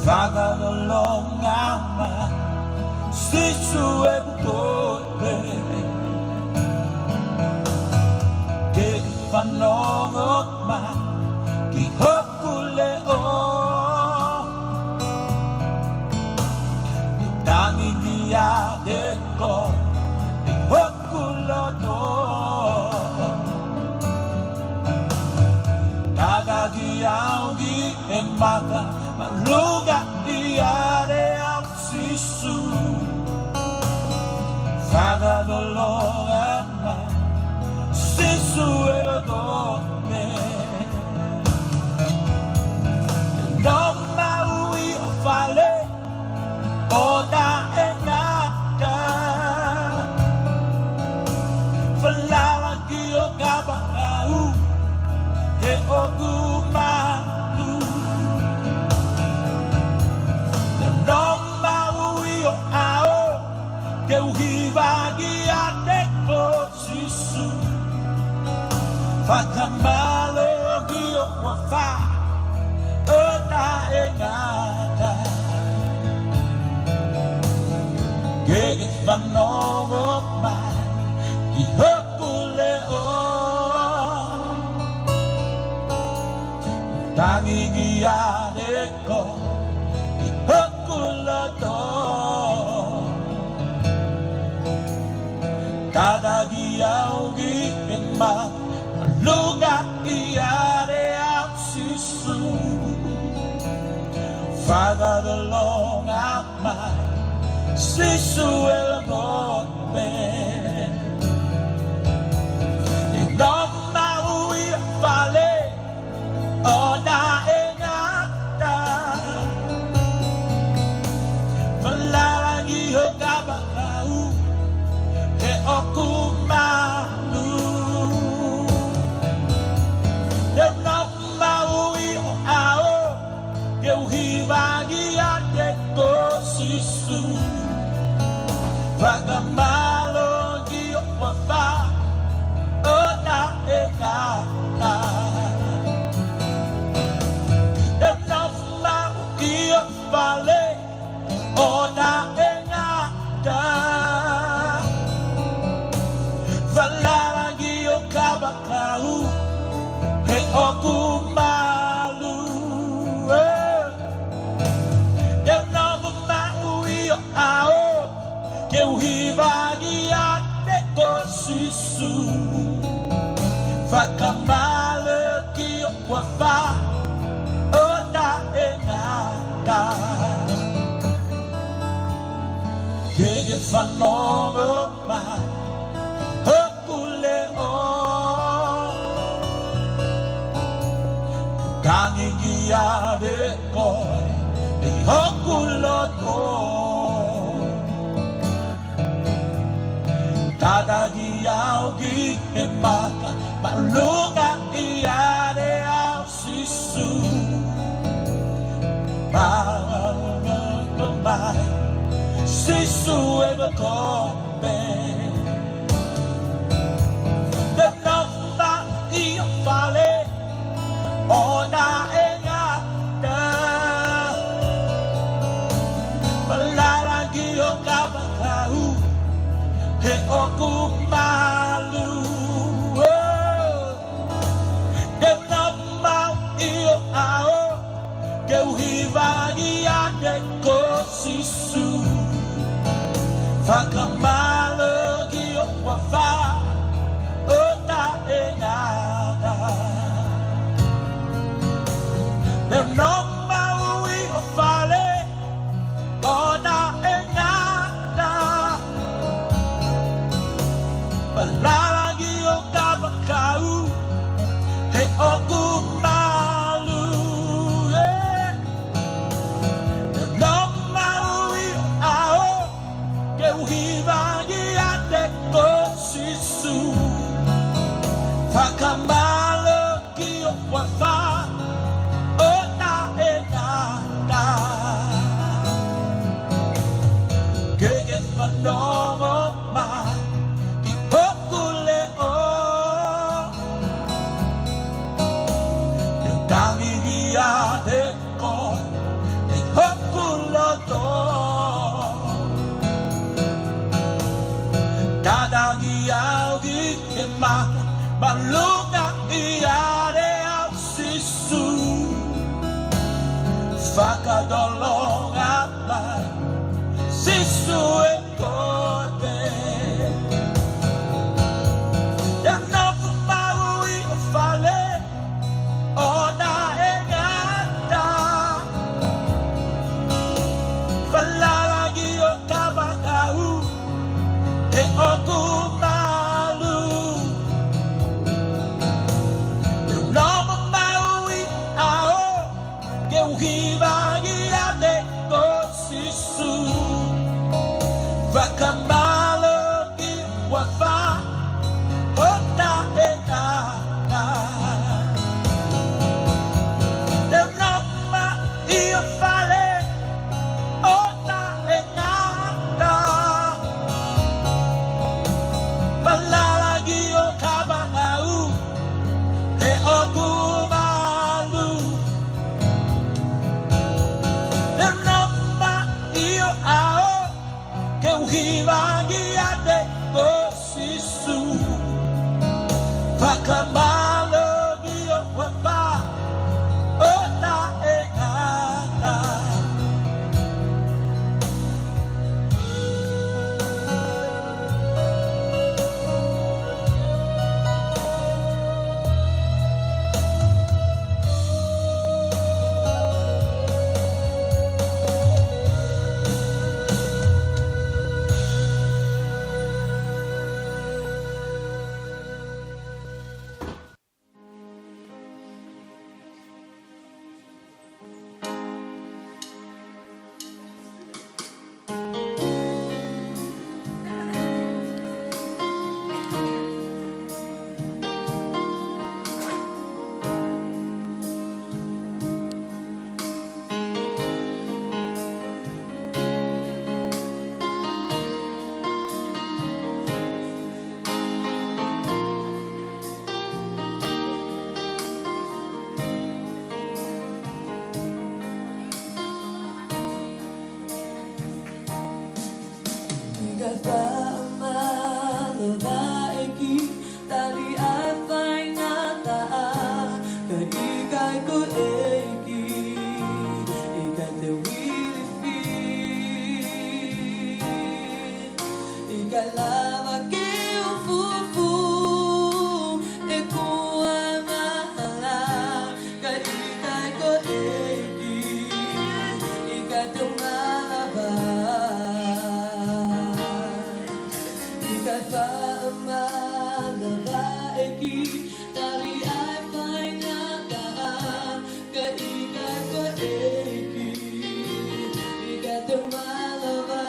Fakatolonga mai, Sīsū ʻe koe pē. Ke fanongo mai ki hoku leʻo. Tangi ki he ʻEiki hoku loto. Tataki au ki he maka, māʻolunga ʻi he ʻEiki Sīsū. Fakatolonga mai, Sīsū ʻe koe pē. Nofo maʻu ʻi ho fale, ʻo taʻengata. Falala ki ho kapakau, he ʻoku malu. Nofo maʻu ʻi ho ʻao, ke u hiva kiate koe Sīsū. Fakamālō ki ho huafa ʻo taʻengata. Ke ke fanongo mai ki hoku leʻo. Tangi kiate koe ʻi hoku loto. Tataki au ki he maka, māʻolunga ʻi he ʻEiki Sīsū. Fakatolonga mai, Sīsū ʻe koe pē. Nofo maʻu ʻi ho fale, ʻo taʻengata. Falala ki ho kapakau, he ʻoku malu. Te u nofo maʻu ʻi ho ʻao, ke u hiva kiate koe Sīsū. Fakamālō ki ho huafa ʻo taʻengata. Te u nofo maʻu ʻi ho fale, ʻo taʻengata. Falala ki ho kapakau, he ʻoku malu. Te u nofo maʻu ʻi ho ʻao, ke u hiva kiate koe Sīsū. Fakamālō ki ho huafa ʻo taʻengata. Ke ke fanongo mai ki hoku leʻo. Tangi kiate koe ʻi hoku loto. Tataki au ki he maka, māʻolunga ʻi he ʻEiki Sīsū. Mālō mai, Sīsū ʻe koe pē. Te u nofo maʻu ʻi ho fale, ʻo taʻengata. Falala ki ho kapakau, he ʻoku malu. Te u nofo maʻu ʻi ho ʻao, ke u hiva kiate koe Sīsū. Fakamālō ki ho huafa ʻo taʻengata. Te u nofo maʻu ʻi ho fale, Ka mālō ki ho huafa ʻo taʻengata. Ke ke fanongo mai ki hoku leʻo. Te u tangi kiate koe ʻi hoku loto. Tataki au ki he maka māʻolunga ʻiate au, Sīsū. Fakatolonga mai, Sīsū, ʻe koe pē. Te u nofo maʻu ʻi ho fale ʻo taʻengata. Falala ki ho kavenga ʻi hoku malu. Te u nofo maʻu ʻi ho ʻao, ke u hiva kiate koe, Sīsū. Fakamālō ki ho huafa ʻo taʻengata. Te u nofo maʻu ʻi ho fale ʻo taʻengata. Falala ki ho kavenga ʻi hoku malu. Te u nofo maʻu ʻi ho ʻao, ke u hiva kiate koe, Sīsū. Fakamālō ki ho huafa ʻo taʻengata. ʻIkai fakamālō ʻa e ʻEiki, tali ʻa e faingataʻa, ka ʻikai ko e ʻEiki, ʻikai te u ilifia. ʻIkai lava ke u fufū ʻeku angahala, ka ʻikai ko e ʻEiki, ʻikai te u malava. ʻIkai fakamālō ʻa e ʻEiki, tali ʻa e faingataʻa, ka ʻikai ko e ʻEiki, ʻikai te u malava.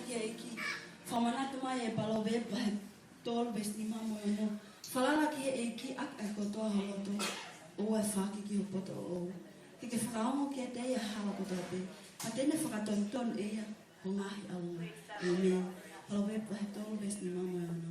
Ki he ʻEiki, fakamanatu mai e Palōveepi vahe tolu veesi nima mo e ono. Falala ki he ʻEiki ʻaki ʻa e kotoa ho loto, ʻoua ʻe fakakiki ho poto ʻoʻou. Ke ke fakaongo kiate ia he hala kotoa pē, pea te ne fakatonutonu ʻe ia ho ngaahi ʻalunga. ʻĒmeni. Palōveepi vahe tolu veesi nima mo e ono.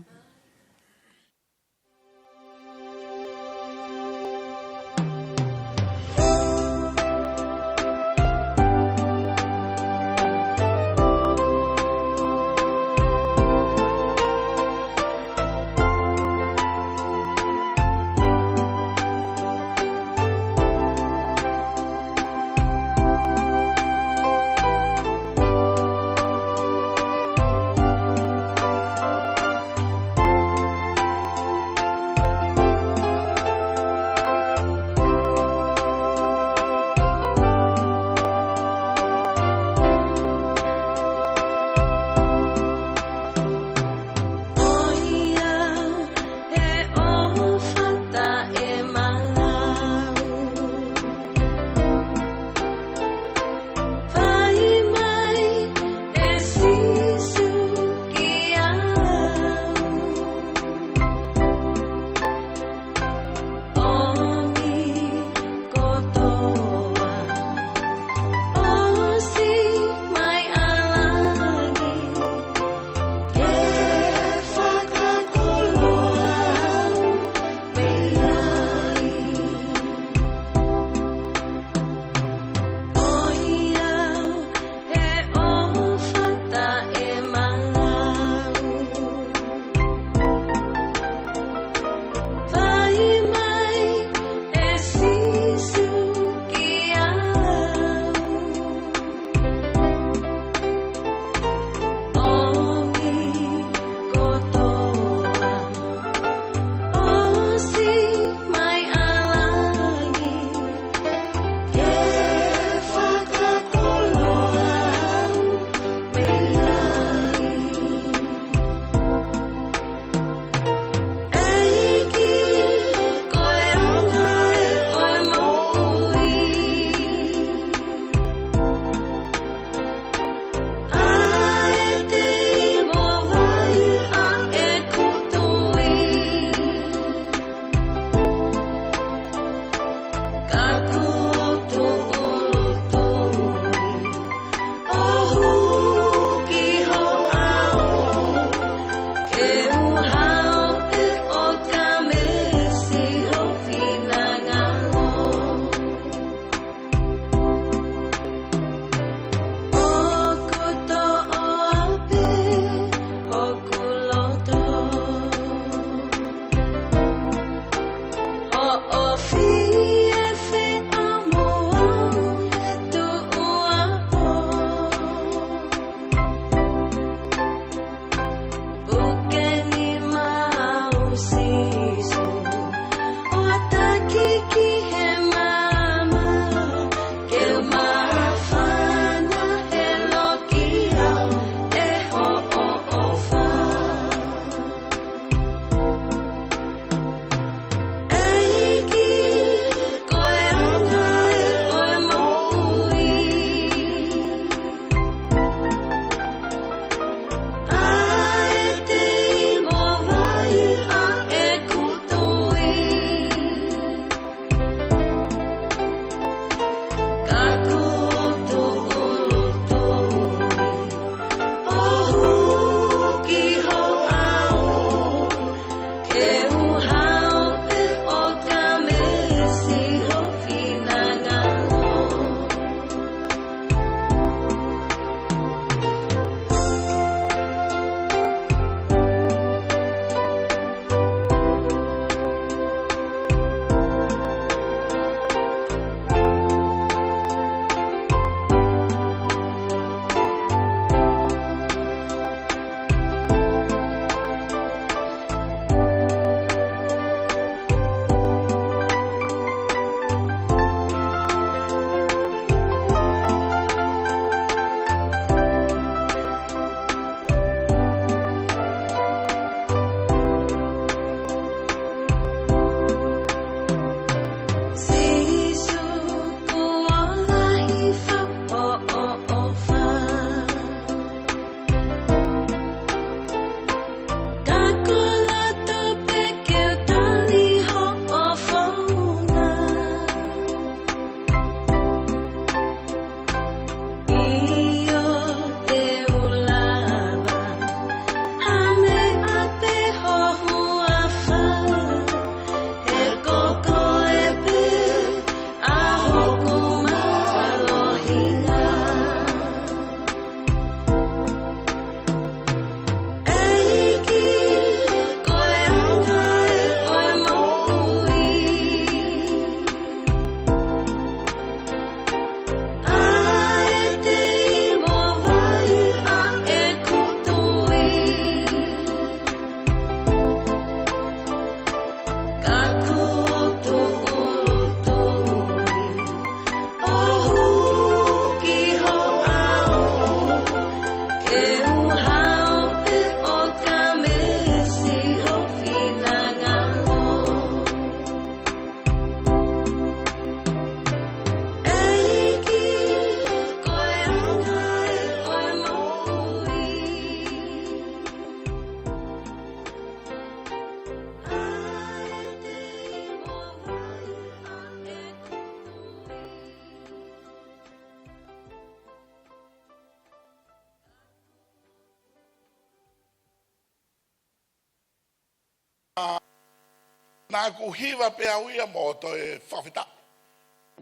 Naʻá ku hiva pē au ia mo toe fakafetaʻi.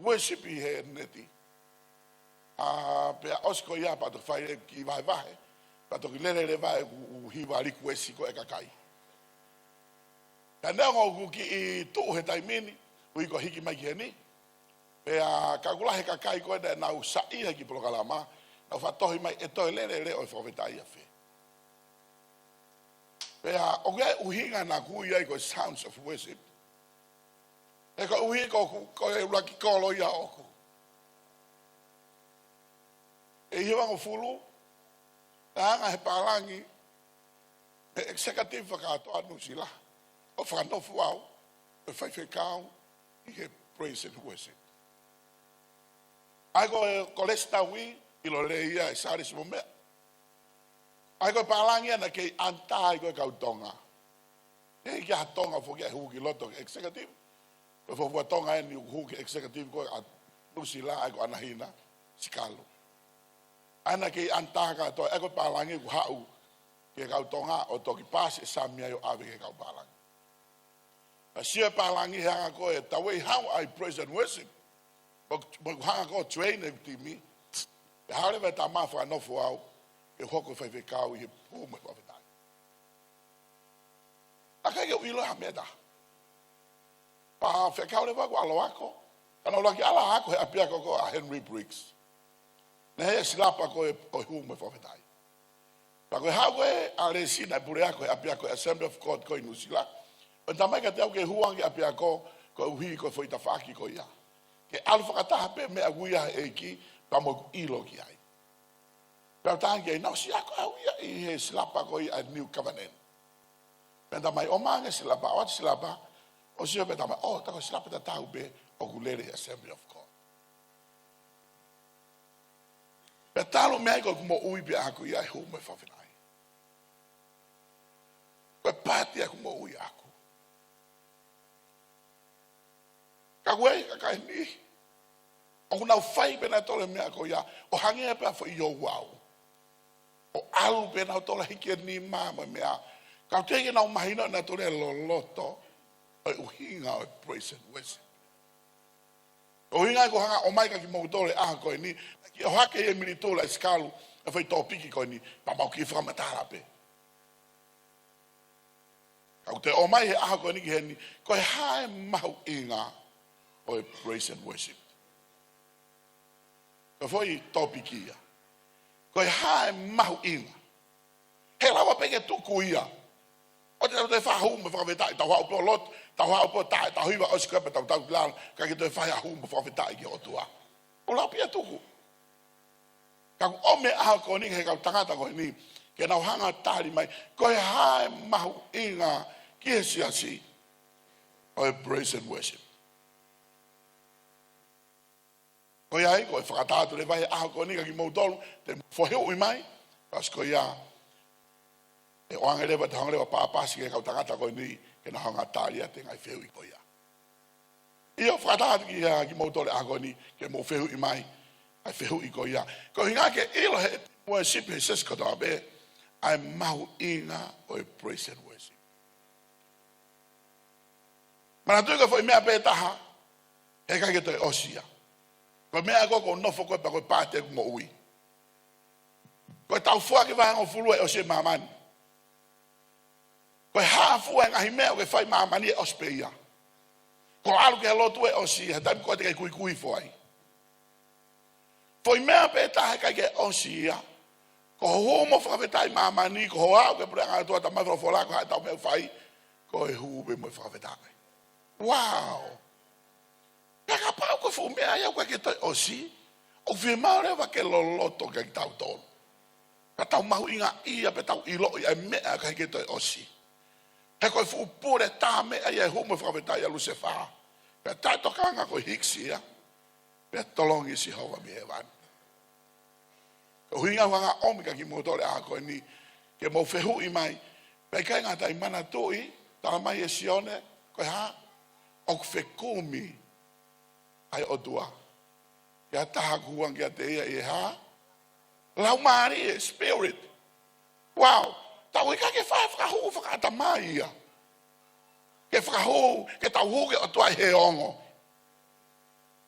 Worship ʻi he neti. ʻA, pea ʻosi ko ia pea toki fai e kiʻi vahevahe. Pea toki lele leva ʻeku hiva request ko e kakai. Pea neongo ʻoku kiʻi tuʻu he taimi ni, ui ko hiki mai ki heni. Pea ka ʻoku lahi e kakai ko ē naʻa nau saiʻia ki he polokalama, nau fakatohi mai ʻe toe lele e leʻo ʻo e fakafetaʻi ʻa fē. Pea ʻoku ʻi ai e ʻuhinga naʻá ku ui ai ko e Sounds of Worship. He koeʻuhi ko ʻeku, ko e ʻuluaki kolo ia ʻoʻoku. ʻE hivangofulu, naʻe hanga he pālangi, he executive fakakātoa Nuʻusila, ʻo fakanofo au, ʻo faifekau, ʻi he praise and worship. ʻA ia ko e, ko Lesi Taui, ʻilo lelei ia ʻe Sālesi mo meʻa. ʻA ia ko e pālangi ia naʻe kei under ai ko e kau Tonga. ʻIkai ke ʻi ai ha Tonga foki ia ʻe hū ki loto ki he executive. Ko e fuofua Tonga eni ʻoku hū ki he executive ko ē ʻa Nuʻusila ʻa ia ko ʻAnahina Sikalu. ʻA ia naʻe kei under kātoa ʻa ia ko e pālangi ʻoku haʻu ki he kau Tonga ʻo toki paasi e sami ai ʻo ʻave ki he kau pālangi. Pea sio e pālangi he anga ko ē, the way how I praise and worship. Mo, mo ʻeku hanga ko ē ʻo train e timi. Pea haʻu leva e tama fakanofo au, ke hoko faifekau ʻi he hū mo e fakafetaʻi. ʻIkai ke u ʻilo ha meʻa ʻe taha. Pea fekau leva ʻeku ʻalu ʻo ako. Ka naʻá ku ʻuluaki ʻalu ʻo ako he ʻapiako ko ē ʻa Henry Briggs. Naʻe ʻi ai e silapa ko ē ʻo e hū mo e fakafetaʻi. Pea ko e haʻu ko ē ʻa Lesi naʻe puleako he ʻapiako Assembly of God ko ē ʻi Nuʻusila. ʻO ne talamai kiate au ke u hū ange ki he ʻapiako koeʻuhi ko e foʻi tafaʻaki ko ia. Ke ʻalu fakataha pē meʻa ʻoku ui ai ʻe he ʻEiki, pea mo ʻeku ʻilo ki ai. Pea u talaange ki ai, naʻá ku ʻosi ako au ia ʻi he silapa ko ia ʻa e New Covenant. Pea ne talamai, ʻomai ange e silapa, ʻoatu e silapa, ʻo sio pea talamai, ʻō, tā ko e silapa tatau pē ʻoku lele he Assembly of God. Pea talu mei ai ko ʻeku moʻui pea ʻaʻaku ia ʻa e hū mo e fakafetaʻi. Ko e paati ia ʻeku moʻui ʻaʻaku. Ka ʻoku ʻi ai e kakai ʻe niʻihi ʻoku nau fai pē ʻenautolu e meʻa ko ia, ʻo hangē pē ha foʻi ouau. ʻO ʻalu pē ʻenautolu ʻo hiki e nima mo e meʻa. Ka ʻoku teʻeki ke nau mahino ʻenautolu e loloto ʻo e ʻuhinga ʻo e praise and worship. Ko e ʻuhinga ia ʻoku ou hanga ʻo ʻomai kia kimoutolu he ʻaho ko eni, ke ʻohake ʻi he miniti ʻe tolu ʻa e sikalu, ʻa e foʻi tōpiki ko eni, pea mau kiʻi fakamatala pē. Ka ʻoku te ʻomai he ʻaho ko eni ki heni, ko e hā e mahuʻinga ʻo e praise and worship. Ko e foʻi tōpiki ia. Ko e hā e mahuʻinga. He lava pē ke tuku ia. ʻO te tau toe fai ha hū mo e fakafetaʻi, tau haʻu pē ʻo lotu, tau haʻu pē ʻo taʻe, tau hiva ʻosi ko ē pea tau tau ki lalo, kae ʻikai ke toe fai ha hū mo e fakafetaʻi ki he ʻOtua. ʻOku lava pē ia tuku. Ka ʻoku ʻomai he ʻaho ko eni ki he kau tangata ko eni, ke nau hanga ʻo tali mai, ko e hā e mahuʻinga ki he siasi ʻo e praise and worship. Ko ia ai, ko e fakatātā atu leva he ʻaho ko eni kia kimoutolu, te mou fehuʻi mai, pea ʻosi ko ia, ʻe ʻoange leva, te u hanga leva ʻo pāpasi ki he kau tangata ko eni, ke nau hanga ʻo tali atu e ngaahi fehuʻi ko ia. ʻIo, fakatātā atu kia kimoutolu he ʻaho ko eni, ke mou fehuʻi mai, ʻa e fehuʻi ko ia. Ko e ʻuhinga ke ʻilo he worship he siasi kotoa pē, ʻa e mahuʻinga ʻo e praise and worship. Manatuʻi ko e foʻi meʻa pē taha, heʻikai ke toe ʻosi ia. Ko e meʻa ko ē ʻoku ou nofo ko ē pea ko e paati ʻeku moʻui. Ko e tau foaki vahehongofulu ʻe ʻosi e māmani. Ko e hā fua e ngaahi meʻa ʻoku ke fai ʻi māmani ʻe ʻosi pē ia. Ko e ʻalu ki he lotu ʻe ʻosi, he taimi ko ē te ke kuikui hifo ai. Foʻi meʻa pē taha heʻikai ke ʻosi ia. Ko hoʻo hū mo fakafetaʻi ʻi māmani, ko hoʻo aʻu ki he puleʻanga ʻo e ʻOtua, talamai ʻe he folofola ko e hā ʻetau meʻa ʻoku fai, ko e hū pē mo e fakafetaʻi. Wow! Pea kapau ko e fuʻu meʻa ia ʻoku ʻikai ke toe ʻosi, ʻoku fiemaʻu leva ke loloto kia kitautolu. Pea tau mahuʻingaʻia, pea tau ʻiloʻi ʻa e meʻa ʻoku ʻikai ke toe ʻosi. He ko e fuʻu pule tā meʻa ia e hū mo e fakafetaʻi ʻa Lusefā. Pea taʻetokanga ko e hikisi ia. Pea tolongi ʻe Sihova mei hēvani. Ko e ʻuhinga ʻoku ou hanga ʻo ʻomi kia kimoutolu he ʻaho ko eni, ke mou fehuʻi mai. Pea ʻikai ngata ai, manatuʻi, talamai ʻe Sione, ko e hā, ʻoku fekumi ʻa e ʻOtua. Ki ha taha ʻoku hū ange kiate ia ʻi he hā? Laumālie, spirit. Wow, tau ʻikai ke fai ha fakahū fakaʻatamai ia. Ke fakahū, ke tau hū ki he ʻOtua ʻi he ongo.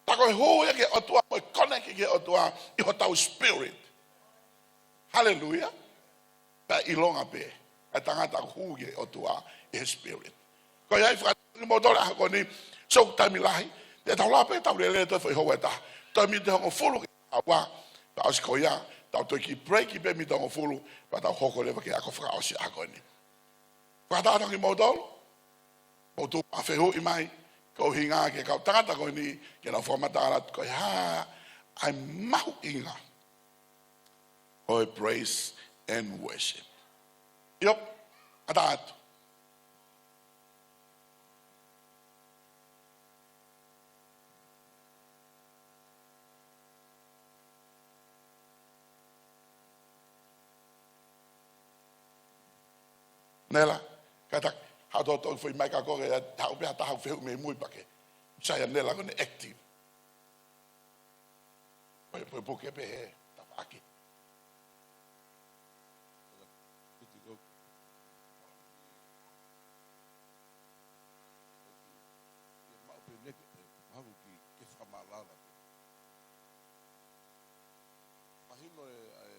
Tā ko e hū ia ki he ʻOtua, mo e connect ki he ʻOtua ʻi hotau spirit. Haleluia. Pea ʻilonga pē ʻa e tangata ʻoku hū ki he ʻOtua ʻi he spirit. Ko ia ai fakatau kimoutolu he ʻaho ko eni, so taimi lahi, te tau lava pē tau lele toe foʻi houa ʻe taha. Toe miniti hongofulu ki he ua, pea ʻosi ko ia, tau toe kiʻi break pē miniti hongofulu, pea tau hoko leva ki he ako fakaʻosi ʻaho ko eni. Fakatau kimoutolu, mou tuʻu ʻo fehuʻi mai, ko e ʻuhinga ki he kau tangata ko eni, ke nau fakamatala atu ko e hā ʻa e mahuʻinga ʻo e praise and worship. ʻIo, ʻatā atu. Nela, kātaki, haʻu atu ʻo fehuʻi mai ka ko e, haʻu pē ha taha ʻo fehuʻi mei mui pea ke. Sai ʻa Nela ko ʻene active. Pea, pea, pea ke pehē, tafaʻaki. Piti ko. Ia maʻu pē neke, ē, maʻu ki, ke fakamālala. Mahino ē, ē,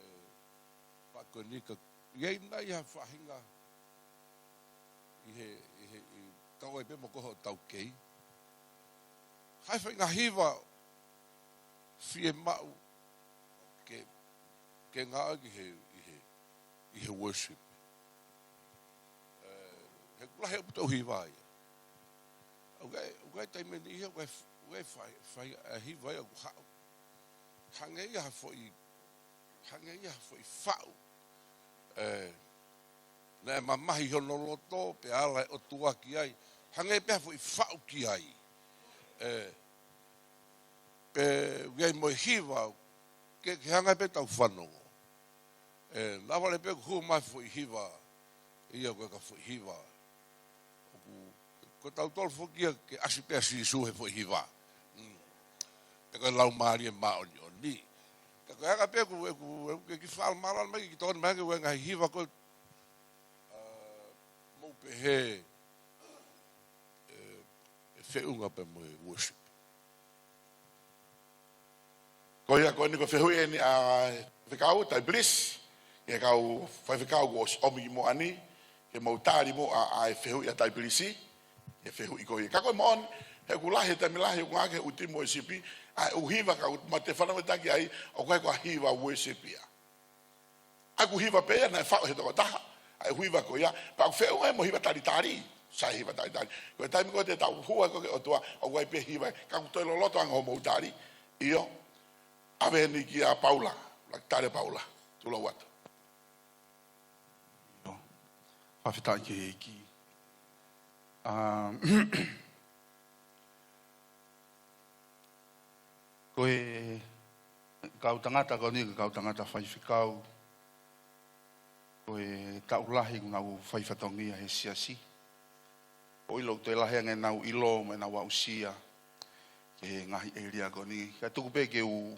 pea ko eni ka, ʻi ai nai ha faʻahinga ʻi he, ʻi he, ʻi kau ai pē mo ko hotau kei. Hai faʻahinga hiva fiemaʻu ke, ke ngāue ki he, ʻi he, ʻi he worship. Ē, he ʻoku lahi ʻaupito hiva ia. ʻOku ʻi ai, ʻoku ʻi ai taimi ʻe niʻihi, ʻoku ʻi ai, ʻoku ʻi ai fai, fai, ē, hiva ia ʻoku haʻu. Hangē ia ha foʻi, hangē ia ha foʻi faʻu. Ē, naʻe mamahi hono loto, pea ala e ʻOtua ki ai. Hangē pē ha foʻi faʻu ki ai. Ē, pea ʻoku ʻi ai mo e hiva, ke, ke hanga pē tau fanongo. Ē, naʻa vale pē ʻoku hū mai foʻi hiva, ia ko e ka foʻi hiva. ʻOku, ko tautolu foki ia ke ʻasi pē ʻa Sīsū he foʻi hiva. Mm. Pea ko e Laumālie Māʻoniʻoni. Ka ko e anga pē ʻoku, ʻoku, ʻoku ke kiʻi fakamālala mai, kiʻi tokoni mai ki he ngaahi hiva ko ē, ā, mou pehē, ē, ʻe feʻunga pē mo e worship. Ko ia ko eni ko e fehuʻi eni ʻa e faifekau Taipilisi, ʻa e kau faifekau kuo ʻosi ʻomi ki muʻa ni, ke mou tali muʻa ʻa e fehuʻi ʻa Taipilisi, ʻa e fehuʻi ko ia. Ka ko e moʻoni, he ʻoku lahi, he taimi lahi, ʻoku ngāueʻaki he ʻū timi worship, ʻa e ʻū hiva ka ʻoku mou fanongo taki ai, ʻoku ʻikai ko ha hiva worship ia. ʻA e ʻū hiva pē ia naʻe faʻu he tokotaha, ʻa e ʻū hiva ko ia, pea ʻoku feʻunga ia mo e hiva talitali, sai hiva talitali. Ko e taimi ko ē te tau hū ai ko ē ki he ʻOtua, ʻoku ʻi ai pē hiva, ka ʻoku toe loloto ange hoʻomou tali, ʻio, ʻave eni kia Paula, ʻuluaki tali ʻa Paula, tulou atu. ʻIo, fakafetaʻi ki he ʻEiki. Ā, ko e kau tangata ko eni, ko e kau tangata faifekau, ko e taʻu lahi kuo nau fai fatongia he siasi. ʻOku ou ʻilo ʻoku toe lahi ange ʻenau ʻilo mo ʻenau aʻusia ki he ngaahi ʻēlia ko eni. Kae tuku pē ke u,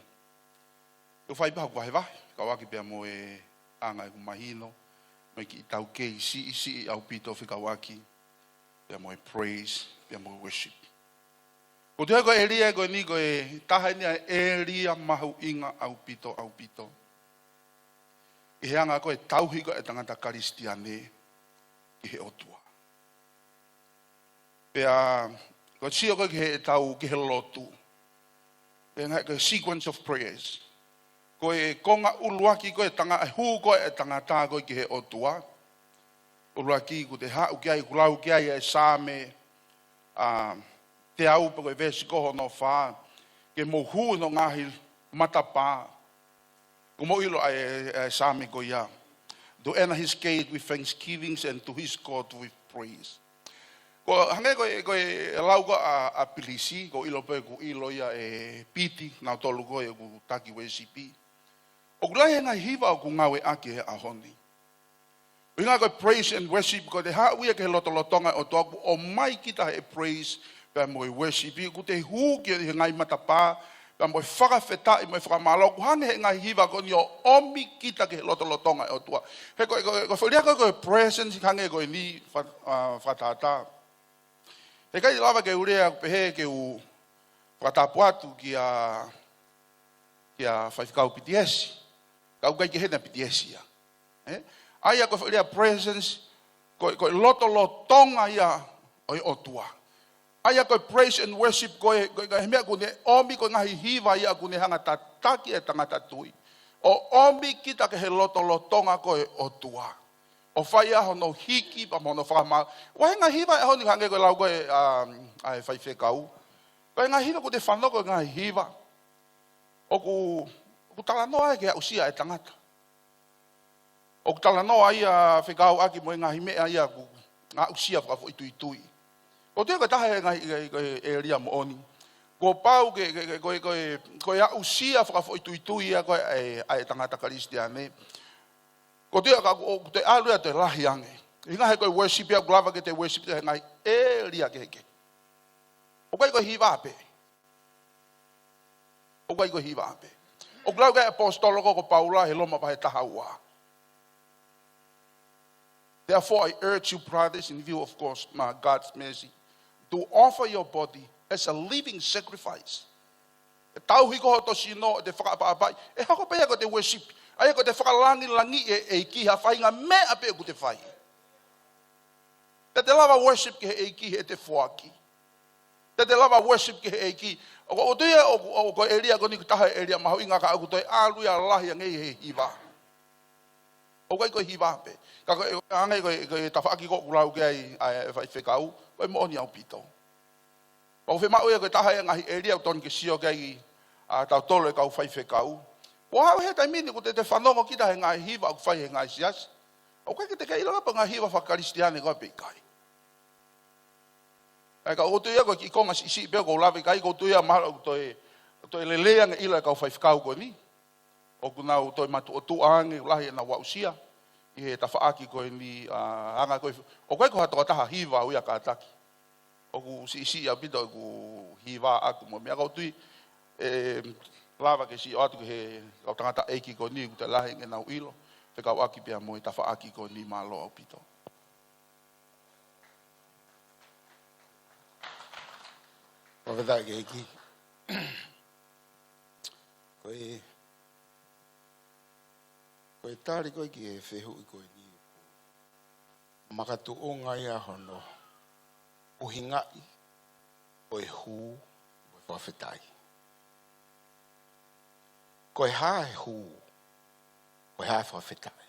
ke u fai pē haʻaku vahevahe, fekauʻaki pea mo e anga ʻeku mahino, mo e kiʻi taukei siʻisiʻi ʻaupito fekauʻaki pea mo e praise, pea mo e worship. ʻOku ou tui ko e ʻēlia ko eni ko e taha eni ʻa e ʻēlia mahuʻinga ʻaupito, ʻaupito. ʻI he anga ko ē e tauhi ko ē ʻa e tangata Kalisitiane ki he ʻOtua. Pea, ko e sio ko ē ki heʻetau, ki he lotu. Pea ngaahi ko e sequence of prayers. Ko e konga ʻuluaki ko ē tanga-, e hū ko ē e tangata ko ē ki he ʻOtua. ʻUluaki ʻoku te haʻu ki ai, ʻoku lau ki ai e Saame, ā, teau pea ko e veesi ko hono fā, ke mou hū ʻi hono ngaahi matapā. ʻOku mou ʻilo ʻa e, ʻa e Saame ko ia. To enter his gate with thanksgivings and to his court with praise. Ko e hangē ko e, ko e lau ko ē ʻa, ʻa Pilisi, ʻoku ou ʻilo pē ʻoku ʻilo ia ʻe Piti, nautolu ko ē ʻoku taki worship. ʻOku lahi e ngaahi hiva ʻoku ngāueʻaki he ʻaho ni. ʻUhinga ko e praise and worship, ko e te haʻu ia ki he lotolotonga ʻo e ʻOtua, ʻoku ʻomai kita he praise pea mo e worship, ʻoku te hū ki he ngaahi matapā, pea mo e fakafetaʻi mo e fakamālō, ʻoku hanga he ngaahi hiva ko eni ʻo ʻomi kita ki he lotolotonga ʻo e ʻOtua. He ko e, ko e, ko e foʻi lea ko e, ko e presence hangē ko eni fa-, ā, fakatātā. He ʻikai lava ke u lea ʻo pehē ke u fakatapu atu kia, kia faifekau Pitiesi. Ka ʻoku ʻikai ke hena Pitiesi ia. Ē? ʻA ia ko e foʻi lea presence, ko e, ko e lotolotonga ia ʻo e ʻOtua. ʻA ia ko e praise and worship, ko e, ko e, ko e meʻa ʻoku ne ʻomi, ko e ngaahi hiva ia ʻoku ne hanga tataki e tangata tui ʻo ʻomi kita ki he lotolotonga ko e ʻOtua, ʻo fai ai hono hiki pea mo hono fakamālō. ʻA e ngaahi hiva ʻi he ʻaho ni, hangē ko e lau ko ē ʻa, ʻa e faifekau, ko e ngaahi hiva ʻoku te fanongo, ko e ngaahi hiva ʻoku, ʻoku talanoa ai ki he aʻusia e tangata. ʻOku talanoa ia fekauʻaki mo e ngaahi meʻa ia ʻoku aʻusia fakafoʻituitui. ʻOku ou tui ko e taha e ngaahi, ko e, ko e ʻēlia moʻoni. Kuo pau ke, ke, ke, ko e, ko e, ko e aʻusia fakafoʻituitui ia ko ē ʻa e, ʻa e tangata Kalisitiane. ʻOku ou tui ka, ʻoku te ʻalu ia ʻo toe lahi ange. ʻI he ngaahi ko e worship ia ʻoku lava ke te worship he ngaahi ʻēlia kehekehe. ʻOku ʻikai ko e hiva pē. ʻOku ʻikai ko e hiva pē. ʻOku lau ki ai e ʻaposetolo ko, ko Paula he Loma vahe taha ua. Therefore, I urge you, brothers, in view of course, my God's mercy, to offer your body as a living sacrifice. ʻE tauhi ko hoto sino, ʻete fakaʻapaʻapaʻi. ʻE hoko pē ia ko ʻete worship. ʻA ia ko ʻete fakalangilangiʻi e ʻEiki ha faʻahinga meʻa pē ʻoku te fai. Te te lava worship ki he ʻEiki heʻete foaki. Te te lava worship ki he ʻEiki. ʻOku, ʻoku ou tui ia, ʻoku, ʻoku ko e ʻēlia ko eni ko e taha e ʻēlia mahuʻinga ka ʻoku toe ʻalu ia ʻo lahi ange ʻi he hiva. ʻOku ʻikai ko e hiva pē. Ka ko e, hangē ko e, ko e tafaʻaki ko ē ʻoku lau ki ai ʻa e faifekau, ko e moʻoni ʻaupito. ʻOku fiemaʻu ia ko e taha e ngaahi ʻēlia ʻoku totonu ke sio ki ai ʻa tautolu e kau faifekau. Kuo haʻu he taimi ni ʻoku te, te fanongo kita he ngaahi hiva ʻoku fai he ngaahi siasi. ʻOku ʻikai ke te kei ʻilo pe ko e ngaahi hiva faka-Kalisitiane koā pe ʻikai. ʻA ia ka ʻoku ou tui ia ko e kiʻi konga siʻisiʻi pē ʻoku ou lave ki ai, ʻoku ou tui ia mahalo ʻoku toe, toe lelei ange ʻilo e kau faifekau ko eni. ʻOku nau toe matuʻotuʻa ange, lahi ʻenau aʻusia ʻi he tafaʻaki ko eni, ʻa, hanga ko e, ʻoku ʻikai ko ha tokotaha hiva au ia kātaki. ʻOku siʻisiʻi ʻaupito ʻeku hiva ʻaku mo e meʻa, ka ʻoku ou tui ʻe lava ke sio atu ki he kau tangataʻeiki ko eni ʻoku toe lahi ange ʻenau ʻilo, fekauʻaki pea mo e tafaʻaki ko eni. Mālō ʻaupito. Fakafetaʻi ki he ʻEiki. Ko e, ko e tali ko ē ki he fehuʻi ko eni, makatuʻunga ia hono ʻuhingaʻi ʻo e hū mo e fakafetaʻi. Ko e hā e hū? Ko e hā e fakafetaʻi?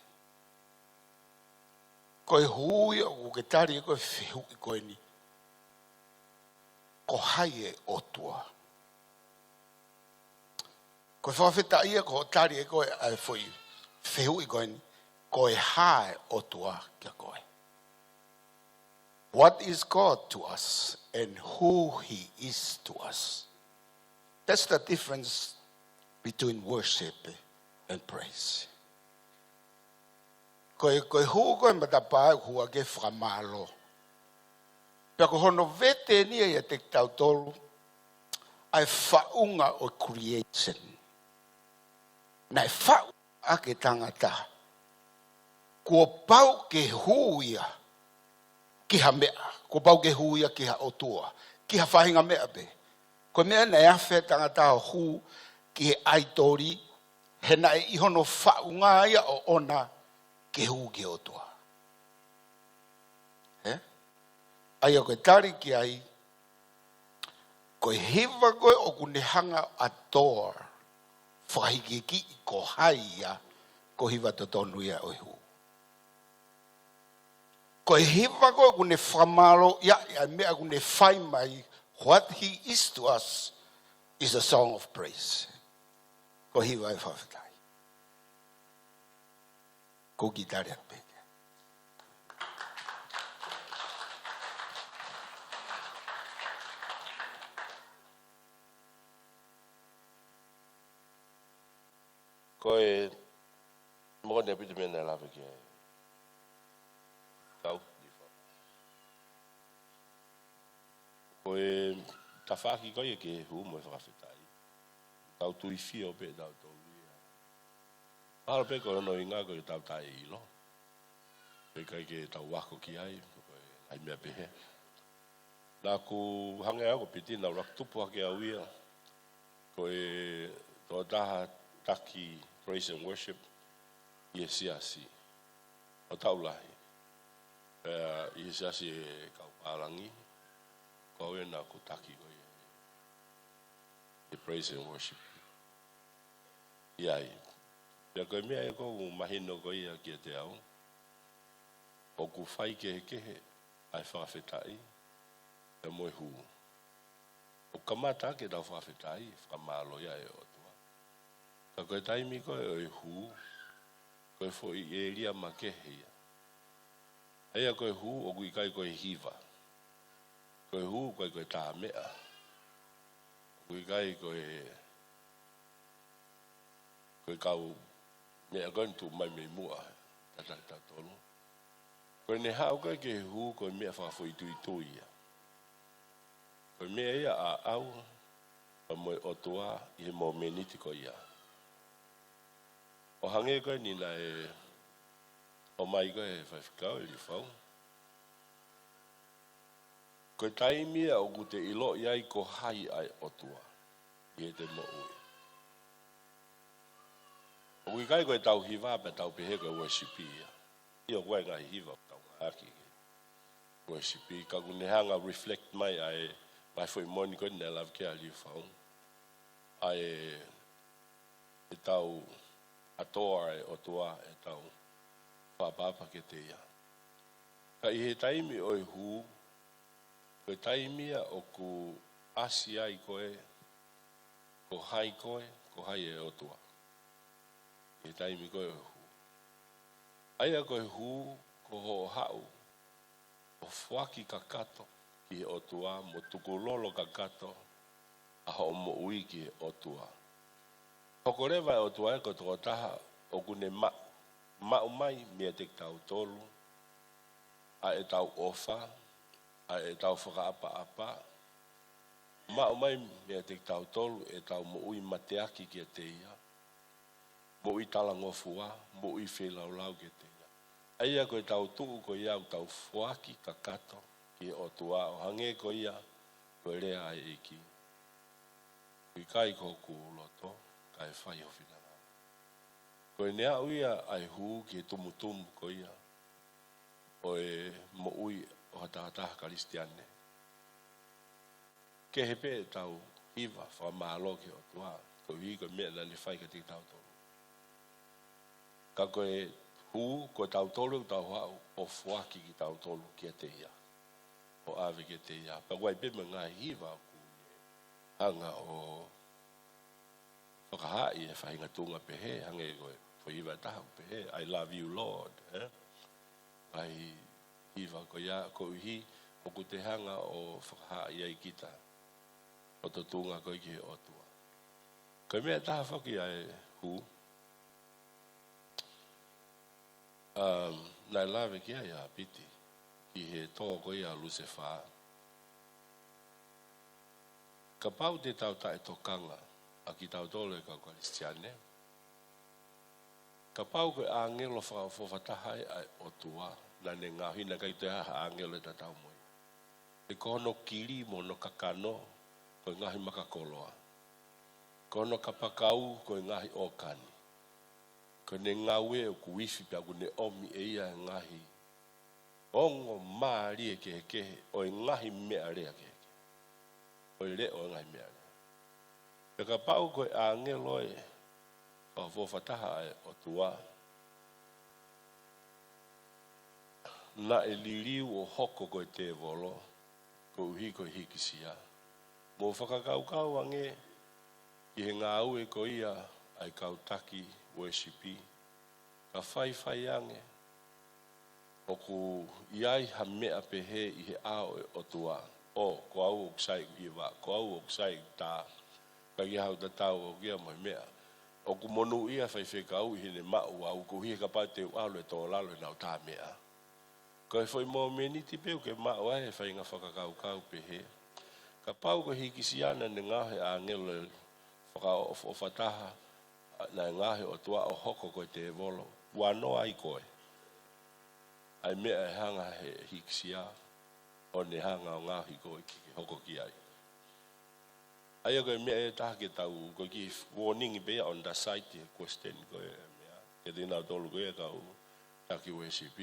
Ko e hū ia ʻoku ke tali ko ē e fehuʻi ko eni, ko hai e ʻOtua? Ko e fakafetaʻi ia ko hoʻo tali ko ē ʻa e foʻi fehuʻi ko eni, ko e hā e ʻOtua kia koe? What is God to us and who he is to us? That's the difference between worship and praise. Ko e, ko e hū ko ē matapā ʻoku hū ʻaki e fakamālō. Pea ko hono vete eni ia ʻiate kitautolu ʻa e faʻunga ʻo e creation. Naʻe faʻu ʻaki e tangata, kuo pau ke hū ia ki ha meʻa, kuo pau ke hū ia ki ha ʻotua, ki ha faʻahinga meʻa pē. Ko e meʻa naʻe afe e tangata ʻo hū ki he ʻaitoli, he naʻe ʻi hono faʻunga ia ʻoʻona ke hū ki he ʻOtua. Ē? ʻA ia ko e tali ki ai, ko e hiva ko ē ʻoku ne hanga ʻo adore, fakahikihikiʻi ko hai ia, ko e hiva totonu ia ʻo e hū. Ko e hiva ko ē ʻoku ne fakamālōʻia ʻa e meʻa ʻoku ne fai mai, what he is to us is a song of praise. Ko e hiva e fakafetaʻi. Ko e kiʻi tali atu pē. Ko e moʻoni ʻaupito meʻa naʻe lave ki ai kau. Ko e tafaʻaki ko ia ki he hū mo e fakafetaʻi, tau tui fio pē tautolu ia. Mahalo pē ko hono ʻuhinga ko e tau taʻeʻilo, pea ʻikai ke tau ako ki ai, ko e ngaahi meʻa pehē. Naʻá ku hangē au ko Piti, naʻá ku tupu hake au ia ko e tokotaha taki praise and worship ʻi he siasi ʻo taʻu lahi. Pea ʻi he siasi ʻo e kau pālangi, ko au ia naʻá ku taki ko ia ʻi he praise and worship ʻi ai. Pea ko e meʻa ia ʻoku mahino ko ia kiate au, ʻoku faikehekehe ʻa e fakafetaʻi pea mo e hū. ʻOku kamata ʻaki ʻetau fakafetaʻi, fakamālō ia ʻa e ʻOtua. Ka ko e taimi ko ē ʻo e hū, ko e foʻi ʻēlia makehe ia. ʻA ia ko e hū ʻoku ʻikai ko e hiva. Ko e hū ʻoku ʻikai ko e tā meʻa. ʻOku ʻikai ko e, ko e kau meʻa ko ē ʻoku tuʻu mai mei muʻa, tataki tautolu. Ko ʻene haʻu ko ē ki he hū ko e meʻa fakafoʻituitui ia. Ko e meʻa ia ʻaʻau pea mo e ʻOtua ʻi he momeniti ko ia. ʻO hangē ko eni naʻe ʻomai ko ē ʻe he faifekau ʻe Liufau. Ko e taimi ia ʻoku te ʻiloʻi ai ko hai ʻa e ʻOtua ʻi heʻete moʻui. ʻOku ʻikai ko ʻetau hiva pea tau pehē ko e worship ia. ʻIo, ʻoku ʻi ai e ngaahi hiva ʻoku tau ngāueʻaki ke worship, ka ʻoku ne hanga reflect mai ʻa e ngaahi foʻi moʻoni ko eni naʻe lave ki ai ʻa Liufau. ʻA e, ʻetau adore ʻa e ʻOtua, ʻetau fakaʻapaʻapa kiate ia. Ka ʻi he taimi ʻo e hū, ko e taimi ia ʻoku ʻasi ai ko ē ko hai koe, ko hai e ʻOtua. ʻI he taimi ko ē ʻo e hū. ʻA ia ko e hū, ko hoʻo haʻu ʻo foaki kakato ki he ʻOtua, mo tukulolo kakato ʻa hoʻo moʻui ki he ʻOtua. Hoko leva e ʻOtua ia ko e tokotaha ʻoku ne maʻu, maʻu mai meiate kitautolu ʻa ʻetau ʻofa, ʻa ʻetau fakaʻapaʻapa, maʻu mai meiate kitautolu ʻetau moʻui mateaki kiate ia, moʻui talangofua, moʻui feilaulau kiate ia. ʻA ia ko ʻetau tuʻu ko ia ʻoku tau foaki kakato ki he ʻOtua, ʻo hangē ko ia ko e lea ʻa e ʻEiki: ʻIkai ko hoku loto, kae fai ho finangalo. Ko ʻene aʻu ia ʻa e hū ki he tumutumu ko ia ʻo e moʻui ʻo ha taha Kalisitiane. Kehe pē ʻetau hiva fakamālō ki he ʻOtua, koeʻuhi ko e meʻa naʻá ne fai kiate kitautolu. Ka ko e hū, ko tautolu ʻoku tau haʻu ʻo foaki kitautolu kiate ia, ʻo ʻave kiate ia. Pea ʻoku ʻi ai pē mo e ngaahi hiva ʻoku hanga ʻo fakahaaʻi e faʻahinga tuʻunga pehē, hangē ko e foʻi hiva ʻe taha ʻoku pehē, "I love you, Lord," ē? ʻA e hiva ko ia, koeʻuhi ʻoku te hanga ʻo fakahaaʻi ai kita hoto tuʻunga ko ē ki he ʻOtua. Ko e meʻa ʻe taha foki ʻa e hū, um, naʻe lave ki ai ʻa Piti, ki he tō ko ia ʻa Lusefā. Kapau te tau taʻetokanga ʻa kitautolu e kau Kalisitiane, kapau ko e ʻāngelo fakaʻofoʻofa taha ē ʻa e ʻOtua naʻá ne ngaohi, naʻe ʻikai toe ʻi ai ha ʻāngelo ʻe tatau mo ia. He ko hono kili mo hono kakano ko e ngaahi makakoloa. Ko hono kapakau ko e ngaahi ʻōkani. Ko ʻene ngāue ʻoku ifi pea ʻoku ne ʻomi ʻe ia e ngaahi ongo mālie kehekehe ʻo e ngaahi meʻa lea kehekehe, ʻo e leʻo ʻo e ngaahi meʻa lea. Pea kapau ko e ʻāngelo ē fakaʻofoʻofa taha ʻa e ʻOtua, naʻe liliu ʻo hoko ko e tēvolo, koeʻuhi ko e hīkisia. Mou fakakaukau ange ki he ngāue ko ia ʻa e kau taki worship, ka faifai ange ʻoku ʻi ai ha meʻa pehē ʻi he ʻao ʻo e ʻOtua. ʻŌ, ko au ʻoku sai ʻeku hiva, ko au ʻoku sai ʻeku tā. ʻIkai ke u tatau au ia mo e meʻa. ʻOku monūʻia e faifekau ʻi heʻene maʻu au, koeʻuhi he kapau te u ʻalu ʻo tō lalo ʻenau tā meʻa. Ko e foʻi momeniti pē ʻoku ke maʻu ai e faʻahinga fakakaukau pehē. Kapau ko e hīkisia naʻe ngaohi ʻe he ʻāngelo fakaʻofoʻofa taha, naʻe ngaohi ʻe he ʻOtua ʻo hoko ko e tēvolo, ʻoua noa ai koe. ʻA e meʻa ʻe hanga ʻe he hīkisia ʻo ne hanga ʻo ngaohi koe ke ke hoko ki ai. ʻA ia ko e meʻa ʻe taha ke tau, ko e kiʻi warning pē ia on the side he question ko e meʻa. Ke tinautolu ko e kau taki worship.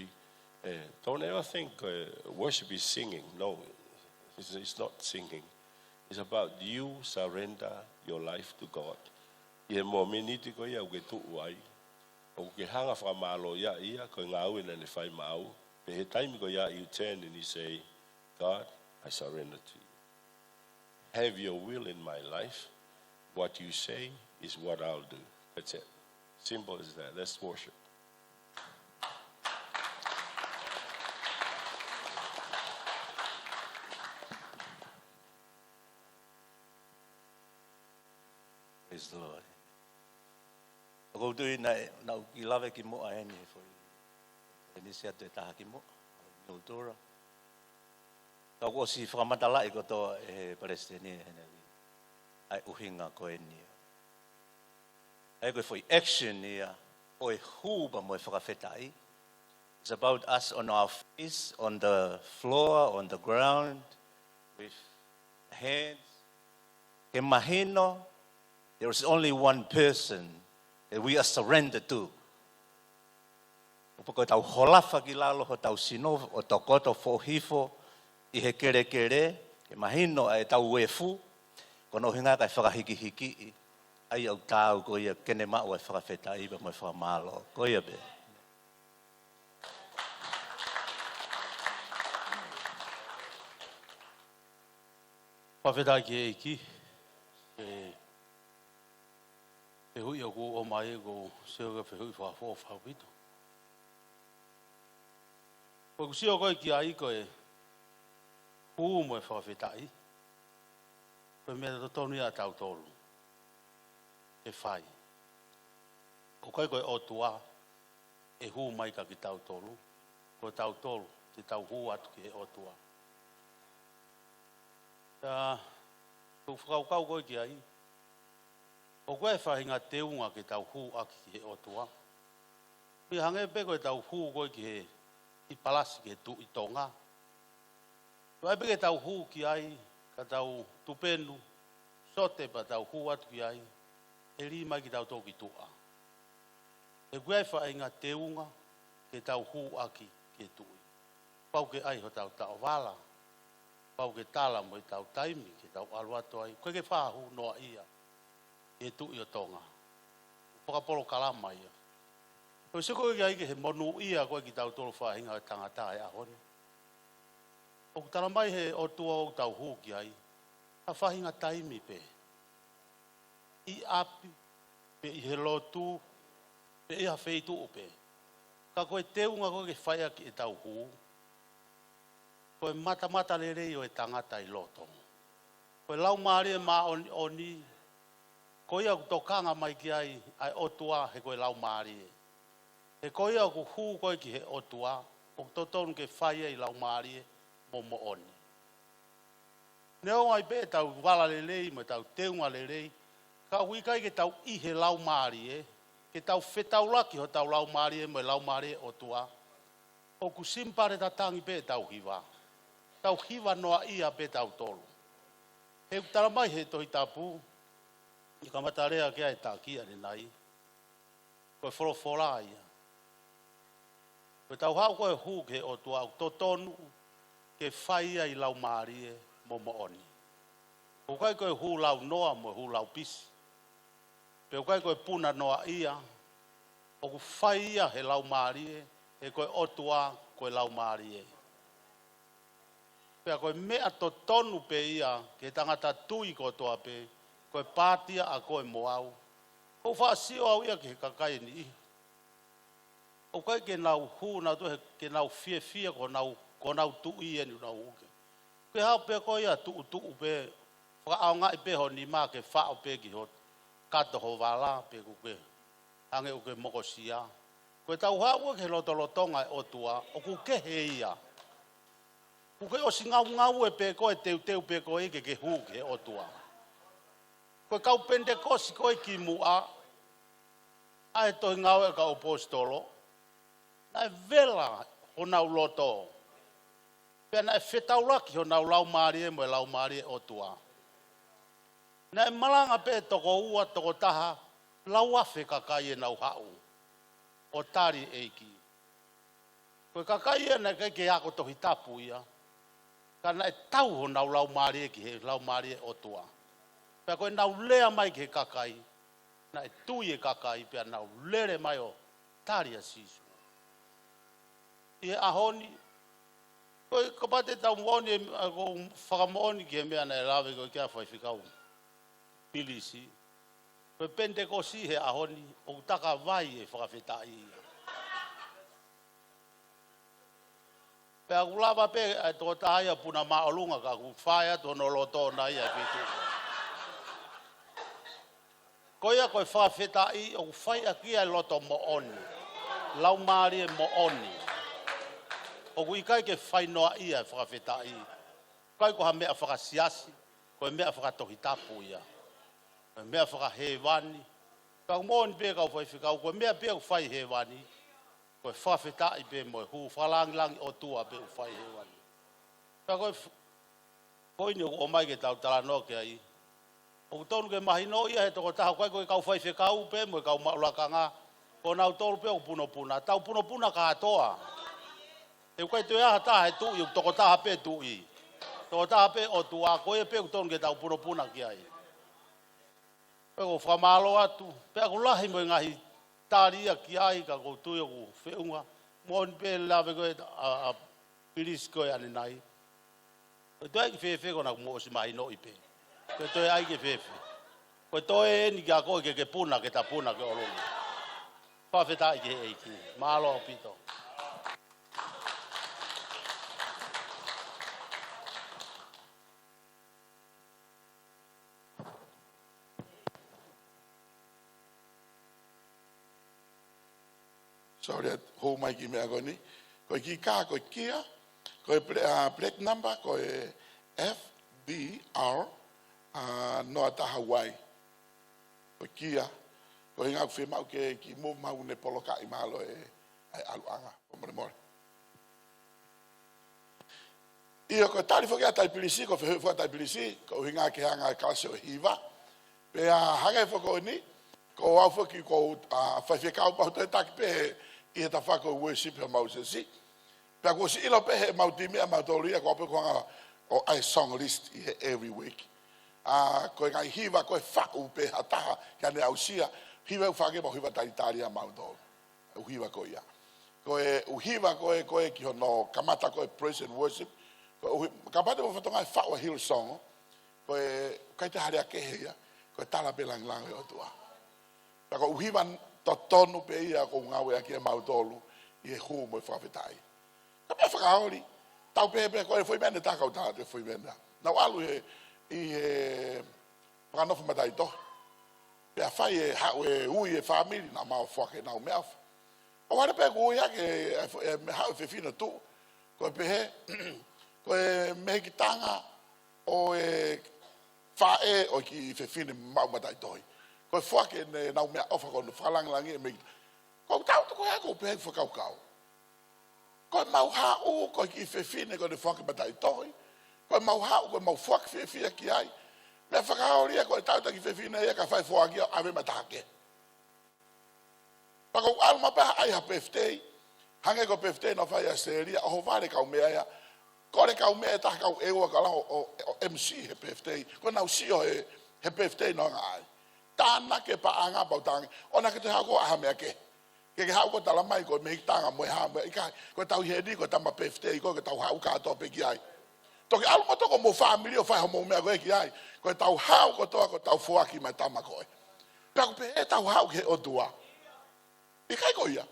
Eh, don't ever think, uh, worship is singing. No, it's, it's not singing. It's about you surrender your life to God. ʻI he momeniti ko ia ʻoku ke tuʻu ai, ʻoku ke hanga fakamālō ia ia ko e ngāue naʻa ne fai maʻau. Pea he taimi ko ia you turn and you say, "God, I surrender to you. Have your will in my life. What you say is what I'll do." That's it. Simple as that. That's worship. Praise the Lord. ʻOku ou tui naʻe, naʻa ku kiʻi lave kimuʻa heni he foʻi, ʻe nisi atu e taha kimuʻa, ʻo Mildura. Ka kuo ʻosi fakamatalaʻi kotoa ʻe he palesiteni ʻe hena vi ʻa e ʻuhinga ko eni. ʻA ia ko e foʻi action ia ʻo e hū pea mo e fakafetaʻi. It's about us on our face, on the floor, on the ground, with hands. Ke mahino, there is only one person that we are surrendered to. ʻO pea ko ʻetau holafa ki lalo hotau sino ʻo tokoto foʻohifo ʻi he kelekele, ke mahino ʻa ʻetau efu, ko hono ʻuhinga kae fakahikihikiʻi ʻa e ʻū tau ko ia ke ne maʻu ʻa e fakafetaʻi pea mo e fakamālō. Ko ia pē. Fakafetaʻi ki he ʻEiki. Eh, fehuʻi ʻoku ʻomai ʻoku ou sio ki he fehuʻi fakafoʻou faupito. Ko ʻeku sio ko ē ki ai ko e hū mo e fakafetaʻi, ko e meʻa totonu ia ʻa tautolu ke fai. ʻOku ʻikai ko e ʻOtua ʻe hū mai kia kitautolu, ko tautolu te tau hū atu ki he ʻOtua. Pea ko ʻeku fakakaukau ko ē ki ai, ʻoku ʻi ai e faʻahinga teunga ke tau hū ʻaki ki he ʻOtua. ʻI hangē pē ko ʻetau hū ko ē ki he, ʻi Palasi ki he Tuʻi Tonga. Ko e ʻai pē ke tau hū ki ai, ka tau tupenu, sote pea tau hū atu ki ai, ʻe lī mai kitautolu ki tuʻa. He ʻoku ʻi ai e faʻahinga teunga ke tau hū ʻaki ki he Tuʻi. Pau ke ʻai hotau taʻovala, pau ke tala mo ʻetau taimi ke tau ʻalu atu ai, ʻoku ʻikai ke fakahū noaʻia ki he Tuʻi ʻo Tonga. Fakapolokalama ia. Ko e sio ko ē ki ai ki he monūʻia ko ē kitautolu faʻahinga ʻo e tangata he ʻaho ni. ʻOku tala mai he ʻOtua ʻoku tau hū ki ai, ha faʻahinga taimi pē. ʻI ʻapi, pe ʻi he lotu, pe ʻi ha feituʻu pē. Ka ko e teunga ko ē ke fai ʻaki ʻetau hū, ko e matamata lelei ʻo e tangata ʻi loto. Ko e Laumālie Māʻoniʻoni, ko ia ʻoku tokanga mai ki ai ʻa e ʻOtua he ko e Laumālie. He ko ia ʻoku hū ko ē ki he ʻOtua, ʻoku totonu ke fai ai ʻi laumālie mo moʻoni. Neongo ai pē ʻetau vala lelei mo ʻetau teunga lelei, ka ʻoku ʻikai ke tau ʻi he Laumālie, ke tau fetaulaki hotau laumālie mo e Laumālie ʻo e ʻOtua, ʻoku simipale tatangi pē ʻetau hiva. Tau hiva noaʻia pē tautolu. He ʻoku tala mai he Tohi Tapu, ʻi he kamata lea ki ai e taki ʻanenai, ko e folofola ia. Ko ʻetau haʻu ko ē ʻo hū ki he ʻOtua ʻoku totonu ke fai ia ʻi laumālie mo moʻoni. ʻOku ʻikai ko e hū launoa mo e hū laupisi. Pea ʻoku ʻikai ko e puna noaʻia, ʻoku fai ia he laumālie, he ko e ʻOtua ko e Laumālie. Pea ko e meʻa totonu pē ia ki he tangata tui kotoa pē, ko e pātia ʻa koe mo au. ʻOku ou faʻa sio au ia ki he kakai ʻe niʻihi. ʻOku ʻikai ke nau hū, nau toe, ke nau fiefia, ko honau, ko honau tuʻi eni ʻoku nau hū ki ai. Ke haʻu pē koe ia tuʻutuʻu pē, fakaʻaongaʻi pē ho nima ke faʻo pē ki ho kato ho vala, pe ʻoku ke hangē ʻoku ke mokosia. Ko ʻetau haʻu ki he lotolotonga ʻo e ʻOtua, ʻoku kehe ia. ʻOku ke ʻosi ngaungaue pē koe, teuteu pē koe ke ke hū ki he ʻOtua. Ko e kau Penitekosi ko ē kimuʻa, ʻa e Tohi Ngāue ʻa e kau ʻAposetolo, naʻe vela honau loto. Pea naʻe fetaulaki honau laumālie mo e laumālie ʻo e ʻOtua. Naʻe malanga pē toko ua, toko taha, lau afe kakai ʻenau haʻu ʻo tali e ʻEiki. Ko e kakai ia naʻe ʻikai ke ako Tohi Tapu ia, ka naʻe tau honau laumālie ki he laumālie ʻo e ʻOtua. Pea ko ʻenau lea mai ki he kakai, naʻe tui e kakai, pea nau lele mai ʻo tali ʻa Sīsū. ʻI he ʻaho ni, ko e kapau te tau moʻoni, ʻa, ko e fakamoʻoni ki he meʻa naʻe lave ko ē ki ai ʻa Faifekau Pilisi. Ko e Penitekosi he ʻaho ni, ʻoku takavai e fakafetaʻi ia. Pea ʻoku lava pē ʻa e tokotaha ia puna māʻolunga ka ʻoku fai atu hono loto na ia ki tuʻa. Ko ia ko e fakafetaʻi ʻoku fai ʻaki ia e loto moʻoni, laumālie moʻoni. ʻOku ʻikai ke fai noaʻia e fakafetaʻi. ʻIkai ko ha meʻa fakasiasi, ko e meʻa faka-Tohi Tapu ia. Ko e meʻa fakahēvani. Ka ʻoku moʻoni pē kau faifekau, ko e meʻa pē ʻoku fai hēvani, ko e fakafetaʻi pē mo e hū, fakalāngilangi ʻOtua pē ʻoku fai hēvani. Ka ko e f-, ko eni ʻoku ʻomai ke tau talanoa ki ai. ʻOku tonu ke mahino ia he tokotaha, ʻoku ʻikai ko e kau faifekau pē mo e kau maʻu lakanga, ko nautolu pē ʻoku punopuna, tau punopuna kātoa. He ʻoku ʻikai toe ʻi ai ha taha he tuʻi, ʻoku tokotaha pē tuʻi. Tokotaha pē ʻOtua, ko ia pē ʻoku tonu ke tau punopuna ki ai. Pea ʻoku ou fakamālō atu, pea ʻoku lahi mo e ngaahi tali ia ki ai ka ʻoku ou tui ʻoku feʻunga. Moʻoni pē lave ko ē ʻa, ʻa Pilisi ko ē ʻanenai. Ko e toe ʻai ki fēfē ko ena kuo mou ʻosi mahinoʻi pē. Ko e toe ʻai ki fēfē. Ko e toe eni kia koe ke ke puna, ke ta puna ki ʻolunga. Fakafetaʻi ki he ʻEiki. Mālō ʻaupito. Sorry, ʻa hou mai ki meʻa ko eni. Ko e kiʻi kā, ko e kia, ko e ple-, ʻa, plate number, ko e F D R, ʻa, noa taha Y. Ko e kia, ko e ʻuhinga ʻoku fiemaʻu ke kiʻi move mai ʻo ne polokaʻi mahalo e, ʻa e ʻaluʻanga. Ko e molemole. ʻIo, ko e tali foki ʻa Taipilisi, ko e fehuʻi foki ʻa Taipilisi, ko e ʻuhinga ke hanga e kalasi ʻo e hiva. Pea hangē foki ko eni, ko au foki ko, ʻa, faifekau pau toe taki pē he, ʻi he tafaʻaki ʻo e worship he mau sesi. Pea kuo ʻosi ʻilo pē he mau timi ʻa mautolu ia, ko au pē ʻoku hanga ʻo ʻai song list ʻi he every week. ʻA, ko e ngaahi hiva ko ē faʻu pē ha taha, ke ne aʻusia, hiva ʻoku fai ʻaki e mau hiva talitali ʻa mautolu. ʻUhiva ko ia. Ko e ʻuhiva ko ē, ko ē ki hono kamata ko ē praise and worship. Ko e ʻuhi-, kapau te mou fakatokangaʻi e faʻu ʻa Hillsong, ko e ʻikai te ha lea kehe ia, ko e tala pē langilangi ʻo e ʻOtua. Pea ko e ʻuhiva totonu pē ia ʻoku ngāueʻaki ʻe mautolu ʻi he hū mo e fakafetaʻi. Ka pea fakaoli, tau pehē pē ko e foʻi meʻa ne tā kau tā te foʻi meʻa na. Nau ʻalu he, ʻi he fakanofo mataʻitohi. Pea fai e haʻu e ui e fāmili, naʻa mau foaki ʻenau meʻaʻofa. ʻO hale pē kuo ui hake e, e, e haʻu e fefine ʻo tuʻu. Ko e pehē, ko e mehikitanga ʻo e faʻē ʻo e kiʻi fefine maʻu mataʻitohi. Ko e foaki ʻenau meʻaʻofa ko hono fakalangilangi e mehikitanga. Ko e tau tuku ia ko e pehē fakakaukau. Ko e mau haʻu, ko e kiʻi fefine, ko ʻene foaki mataʻitohi. Ko e mau haʻu, ko e mau foaki fiefia ki ai. Meʻa fakaoli ia, ko e tau taki fefine ia ka fai foaki ʻo ʻave mataha kehe. Pea ko e ʻalu mai pē ʻai ha birthday. Hangē ko e birthday naʻe fai ʻi ʻAositelēlia, ʻohovale kau meʻa ia. Kole kau meʻa ʻe taha kau ʻEua ka lava ʻo, ʻo, ʻo M C he birthday. Ko ʻenau sio he, he birthday naʻe ngāue ai. Tānaki e paʻanga pau tānaki. ʻOua naʻa ke toe haʻu koe ʻo ʻai ha meʻa kehe. Ke ke haʻu koe ʻo tala mai ko e mehikitanga mo e hā mo e ʻikai. Ko e tau ʻi heni, ko e tama birthday, ko e tau haʻu kātoa pē ki ai. Toki ʻalu mo toko mo e fāmili ʻo fai hoʻomou meʻa ko ē ki ai. Ko e tau haʻu kotoa ko e tau foaki mai tama ko ē. Pea ʻoku pehē ʻetau haʻu ki he ʻOtua. ʻIkai ko ia.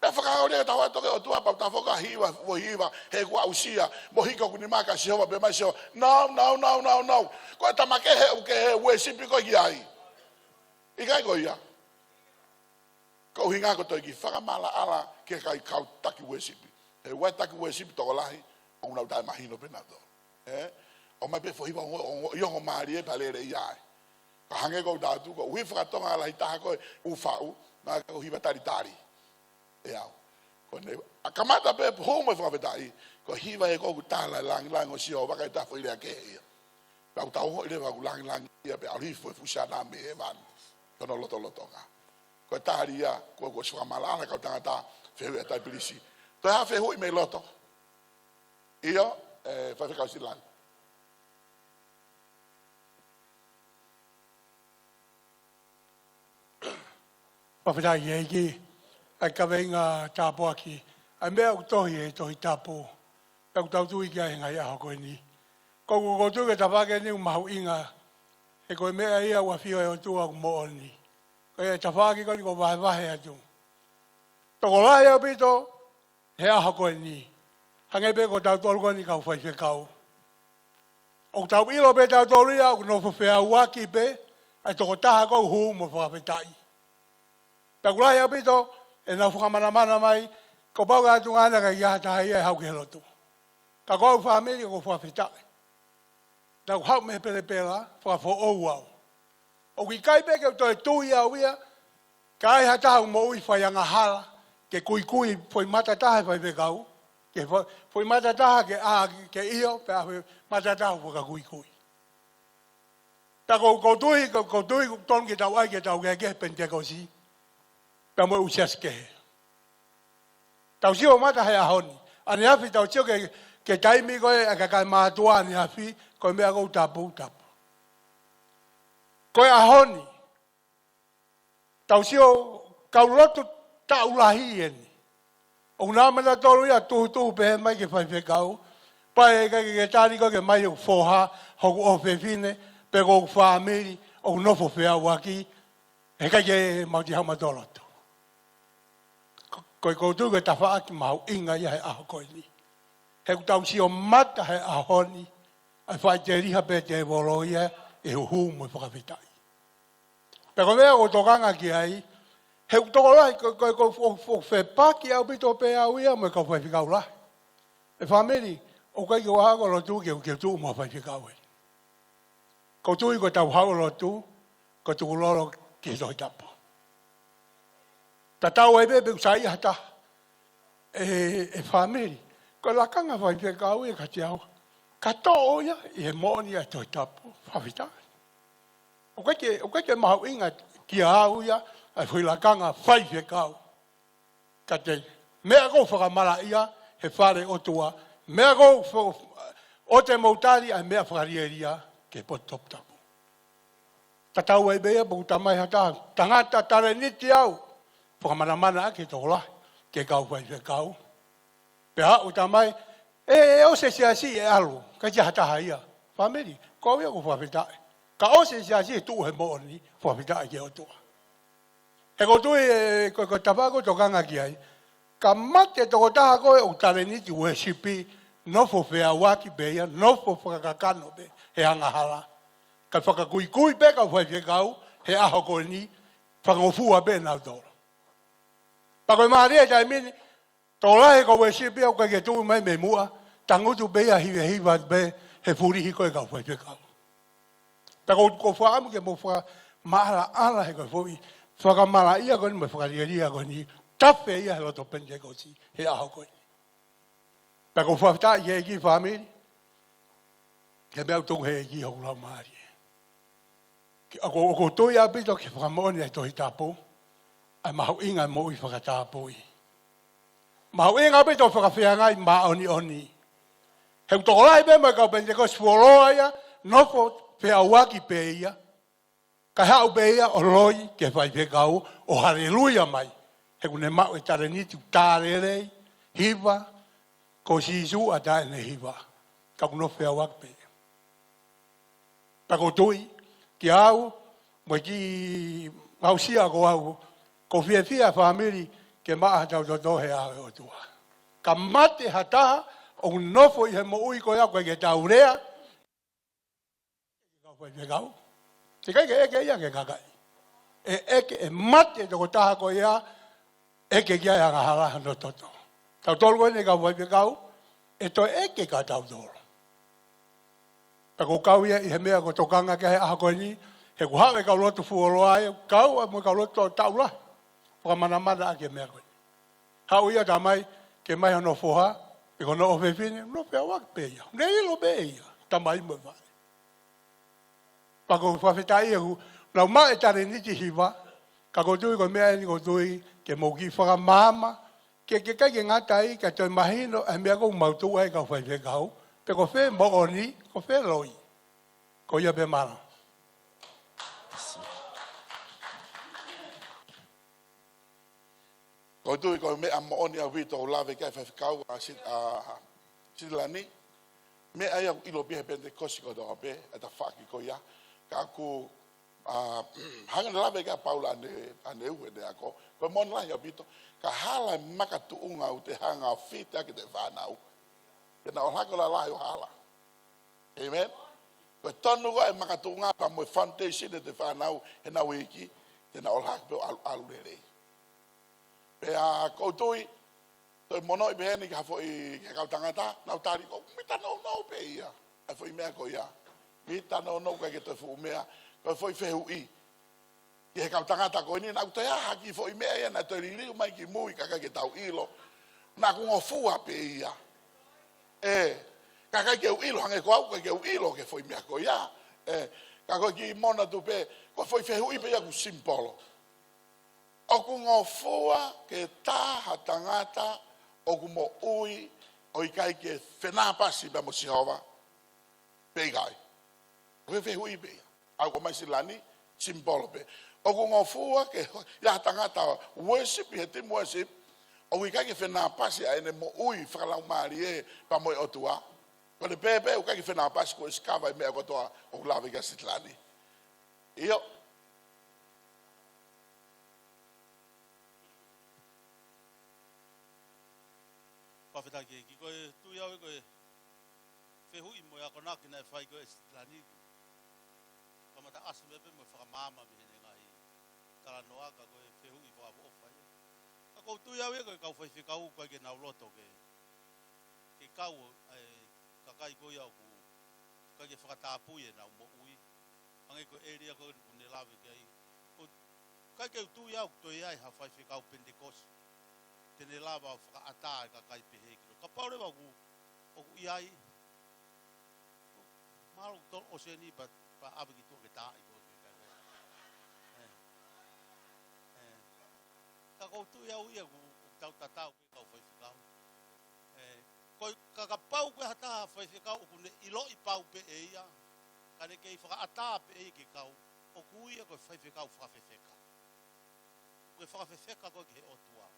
Pea fakaoli ʻetau haʻu toki ʻOtua pau ta foka hiva, vo hiva, he kuo aʻusia, mo hiko kuni maka Sihova pē mai Sihova. No, no, no, no, no. Ko e tama kehe ʻoku ke worship koe ki ai. ʻIkai ko ia. Ko e ʻuhinga ko e toe kiʻi fakamaʻalaʻala ki he kakai kau taki worship. He ʻoku ʻi ai e taki worship tokolahi, ʻoku nau taʻemahino pē nautolu. Ē? ʻOmai pē foʻi hiva ongo, ongo, ʻi ongo mālie pea lele ia ai. Ka hangē ko ʻetau tui, ko e ʻuhi fakatonga lahi taha ko ē ʻoku faʻu, naʻe ko e hiva talitali. ʻE au. Ko ʻene, ʻa kamata pē hū mo e fakafetaʻi, Ko e hiva ē ʻoku tala e langilangi ʻo Sihova kae tafoʻi lea kehe ia. Pea ʻoku tau hoʻi leva ʻoku langilangiʻia pea ʻalu hifo e fuʻu Saame ʻi hēvani. Ko hono lotolotonga. Ko e tali ia, ko, ko e suka malala kau tangata, fehuʻi ʻa Taipilisi. Toe ha fehuʻi mei loto. ʻIo, ē, Faifekau Silani. Fakafetaʻi ʻEiki, ʻa e kaveinga tāpuaki, ʻa e meʻa ʻoku tohi ʻi he Tohi Tapu, pea ʻoku tau tui ki ai he ngaahi ʻaho ko eni. Ko, ko, ʻoku ou tui ko e tafaʻaki eni ʻoku mahuʻinga, he ko e meʻa ia ʻoku ʻafio ai e ʻOtua ʻoku moʻoni. Ko e tafaʻaki ko eni ʻoku ou vahevahe atu. Tokolahi ʻaupito, he ʻaho ko eni. Hangē pē ko tautolu ko eni kau faifekau. ʻOku tau ʻilo pē tautolu ia, ʻoku nofo feʻauaki pē, ʻa e tokotaha ʻoku hū mo fakafetaʻi. Pea ʻoku lahi ʻaupito, ʻenau fakamanamana mai, kuo pau ke ʻatu ngana kae ʻikai ha taha ia ʻe haʻu ki he lotu. Ka ko au fāmili ʻoku ou fakafetaʻi. Naʻa ku haʻu mei he pelepela, fakafoʻou au. ʻOku ʻikai pē ke u toe tui au ia, ka ai ha taha ʻoku moʻui fai angahala, ke kuikui foʻi mata taha he faifekau, ke fo-, foʻi mata taha ke ʻā, ke ʻio, pea foʻi mata taha fakakuikui. Pea ʻoku ou, ʻoku ou tui, ʻoku ou, ʻoku ou tui, ʻoku totonu ke tau ʻai ke tau kehekehe Penitekosi, pea mo e ʻū siasi kehe. Tau sio mata he ʻaho ni. ʻAneafi tau sio ki he, ki he taimi ko ē ʻa e kakai mātuʻa ʻaneafi, ko e meʻa ʻoku tapu, tapu. Ko e ʻaho ni, tau sio kau lotu taʻu lahi eni. ʻOku nau ō mai nautolu ia tuhutuhu pehē mai ki he faifekau. Pea ʻe ʻikai ke, ke tali koe ke ʻomai hoku foha, hoku ʻofefine, pe ko hoku fāmili, ʻoku nofo feʻauaki, he ʻikai ke mau toe haʻu mautolu ʻo lotu. Ko, ko, ʻoku ou tui ko e tafaʻaki mahuʻinga ia he ʻaho ko eni. He ʻoku tau sio mata he ʻaho ni, ʻa e faʻiteliha pē tēvolo ia, ʻe huhū mo e fakafetaʻi. Pea ko e meʻa ʻoku ou tokanga ki ai, he ʻoku tokolahi, ko, ko, ko, ko, ko fepaki ʻaupito pē au ia mo e kau faifekau lahi. ʻE fāmili, ʻoku ʻikai ke u ʻalu ʻo lotu ke, ke tuʻu mo e faifekau ē. ʻOku ou tui ko ʻetau haʻu ʻo lotu, ko e tukulolo ki he Tohi Tapu. Tatau ai pē pe ʻoku saiʻia ha taha. ʻE, ʻe fāmili, ko e lakanga faifekau ia kiate au. Ka toʻo ia ʻi he moʻoni ʻa e Tohi Tapu, fakafetaʻi. ʻOku ʻikai ke, ʻoku ʻikai ke mahuʻinga kiate au ia, ʻa e foʻi lakanga faifekau. Ka ko e meʻa ʻoku ou fakamalaʻia he fale ʻo e ʻOtua, meʻa ʻoku ou fo-, ʻoua te mou tali ʻa e meʻa fakalielia ki he potu toputapu. Tatau ai pē ia pe ʻoku talamai ha taha, tangata talēniti au, fakamanamana ʻaki e tokolahi, ki he kau faifekau. Pea ʻoku talamai, ʻe, ʻe ʻosi e siasi ʻe ʻalu, ʻikai ke ʻi ai ha taha ia. Fāmili, ko au ia ʻoku ou fakafetaʻi. Ka ʻosi e siasi ʻe tuʻu he moʻoni, fakafetaʻi ki he ʻOtua. He ʻoku ou tui ē, ko, ko e tafaʻaki ʻoku ou tokanga ki ai. Ka mate e tokotaha ko ē ʻoku talēniti worship, nofo feʻauaki pē ia, nofo fakakakano pē, he angahala. Kae fakakuikui pē kau faifekau, he ʻaho ko eni, fakangofua pē nautolu. Pea ko e mālie taimi ni, tokolahi e kau worship ia ʻoku ʻikai ke tuʻu mai mei muʻa, tangutu pē ia hivehiva pē he fulihi ko ē kau faifekau. Pea ʻoku ou, ʻoku ou fakaʻamu ke mou fakamaʻalaʻala he ko e foʻi fakamalaʻia ko eni mo e fakalielia ko eni, tafe ia he loto Penitekosi, he ʻaho ko eni. Pea ʻoku ou fakafetaʻi ki he ʻEiki fāmili, he meʻa ʻoku tuku he ʻEiki hoku laumālie. Ke, ʻoku, ʻoku ou tui ʻaupito ki he fakamoʻoni ʻa e Tohi Tapu, ʻa e mahuʻinga e moʻui fakatapui. Mahuʻinga ʻaupito fakafeangai māʻoniʻoni. He ʻoku tokolahi pē mo e kau Penitekosi fuoloa ia, nofo feʻauaki pē ia. Kae haʻu pē ia ʻo loi ki he faifekau ʻo haleluia mai. He ʻoku ne maʻu e talēniti ʻoku tā lelei, hiva, ko Sīsū ʻa taʻe ne hiva. Ka ʻoku nofo feʻauaki pē ia. Pea ʻoku ou tui, kiate au, mo e kiʻi aʻusia ko au, ʻoku ou fiefia fāmili ke maʻa haʻatau toto he ʻao ʻo e ʻOtua. Ka mate ha taha, ʻoku nofo ʻi he moʻui ko ia ʻoku ʻikai ke tau lea, kau faifekau. Teʻeki ai ke ʻeke ia ki he kakai. ʻE ʻeke, ʻe mate e tokotaha ko ia, ʻeke ki ai e angahala hono toto. Tautolu ko eni kau faifekau, ʻe toe ʻeke kiate tautolu. Pea ʻoku ou kau ia ʻi he meʻa ʻoku ou tokanga ki ai he ʻaho ko eni, he ʻoku haʻu e kau lotu fuoloa ia, kau ai mo e kau lotu taʻu lahi. Fakamanamana ʻaki e meʻa ko eni. Haʻu ia talamai, ke ʻomai hono foha, Pea ko hono ʻofefine, nofo ʻo ʻohake pē ia. Ne ʻilo pē ia, tamai mo e faʻē. Pea ʻoku ou fakafetaʻi ʻoku nau maʻu e talēniti hiva, ka ʻoku ou tui ko e meʻa eni ʻoku ou tui ke mou kiʻi fakamaama, ke, ke ʻikai ke ngata ai, ka toe mahino e meʻa ʻoku mau tuʻu ai kau faifekau, pe ko fē moʻoni, ko fē loi. Ko ia pē, mālō. ʻOku ou tui ko e meʻa moʻoni ʻaupito ʻoku lave ki ai e faifekau ʻa Sit-, ʻa Sitilani. Meʻa ia ʻoku ʻilo pē ʻe he Penitekosi kotoa pē, e tafaʻaki ko ia. Ka ʻoku, ʻa, hangē naʻe lave ki ai ʻa Paula ʻane, ʻaneafi ʻene ako. Ko e moʻoni lahi ʻaupito. Ka hala e makatuʻunga ʻoku te hanga ʻo fit ʻaki ʻete fānau. Ke nau ʻalu hake ʻo lalahi ʻo hala. Amen. Ko e tonu ko ē e makatuʻunga pea mo e foundation ʻete fānau heʻenau iiki, te nau ʻalu hake pē ʻo ʻalu, ʻalu lelei. Pea ʻoku ou tui, toe monoʻi pē heni ki ha foʻi, ki he kau tangata, nau tali ko, mita nounou pē ia. ʻA e foʻi meʻa ko ia. Mita nounou, ʻikai ke toe fuʻu meʻa, ko e foʻi fehuʻi ki he kau tangata ko eni, naʻa ku toe ʻā ha kiʻi foʻi meʻa ia naʻe toe liliu mai ki mui, ka ʻikai ke tau ʻilo. Naʻa ku ngofua pē ia. ʻE, ka ʻikai ke u ʻilo, hangē ko au, ʻikai ke u ʻilo ki he foʻi meʻa ko ia. ʻE, ka ko e kiʻi mona atu pē, ko e foʻi fehuʻi pē ia ʻoku simple. ʻOku ngofua ke tā ha tangata ʻoku moʻui ʻo ʻikai ke fenāpasi pea mo Sihova pe ʻikai? Ko e fehuʻi pē ia. ʻA ia ko e meʻa ʻa Sitilani, simple pē. ʻOku ngofua ke, ʻi ai ha tangata worship ʻi he team worship, ʻoku ʻikai ke fenāpasi ʻa ʻene moʻui fakalaumālie pea mo e ʻOtua? Ko ʻene pehē pē ʻoku ʻikai ke fenāpasi, kuo ʻosi cover e meʻa kotoa ʻoku lave ki ai ʻa Sitilani. ʻIo. Fakafetaʻi ki he ʻEiki. Ko e tui au ia ko e fehuʻi mo e akonaki naʻe fai ko ē ʻe Sitilani, kamata ʻasi mai pē mo e fakamaama mei heʻene ngaahi talanoa, ka ko e fehuʻi fakaʻofoʻofa ia. Ka ʻoku ou tui au ia ko e kau faifekau ʻoku ʻikai ke nau loto ke, ke kau ʻa e kakai ko ia ʻoku ʻikai ke fakatapui ʻenau moʻui. Hangē ko e ʻēlia ko ē ʻoku ne lave ki ai. ʻOku ʻikai ke u tui au ʻoku toe ʻi ai ha faifekau Penitekosi te ne lava ʻo fakaʻatā e kakai pehē ki loto. Kapau leva ʻoku, ʻoku ʻi ai, mahalo ʻoku tolo ʻosi eni pea, pea ʻave ki tuʻa ke taaʻi koe ki he kakai. ʻE. ʻE. Ka ʻoku ou tui au ia ʻoku, ʻoku tau tatau pē kau faifekau. ʻE, ko e, ka kapau ko e ha taha faifekau ʻoku ne ʻiloʻi pau pē ʻe ia, ka ne kei fakaʻatā pē ʻe ia ke kau, ʻoku ui ia ko e faifekau fakafefeka. Ko e fakafefeka ko ē ki he ʻOtua.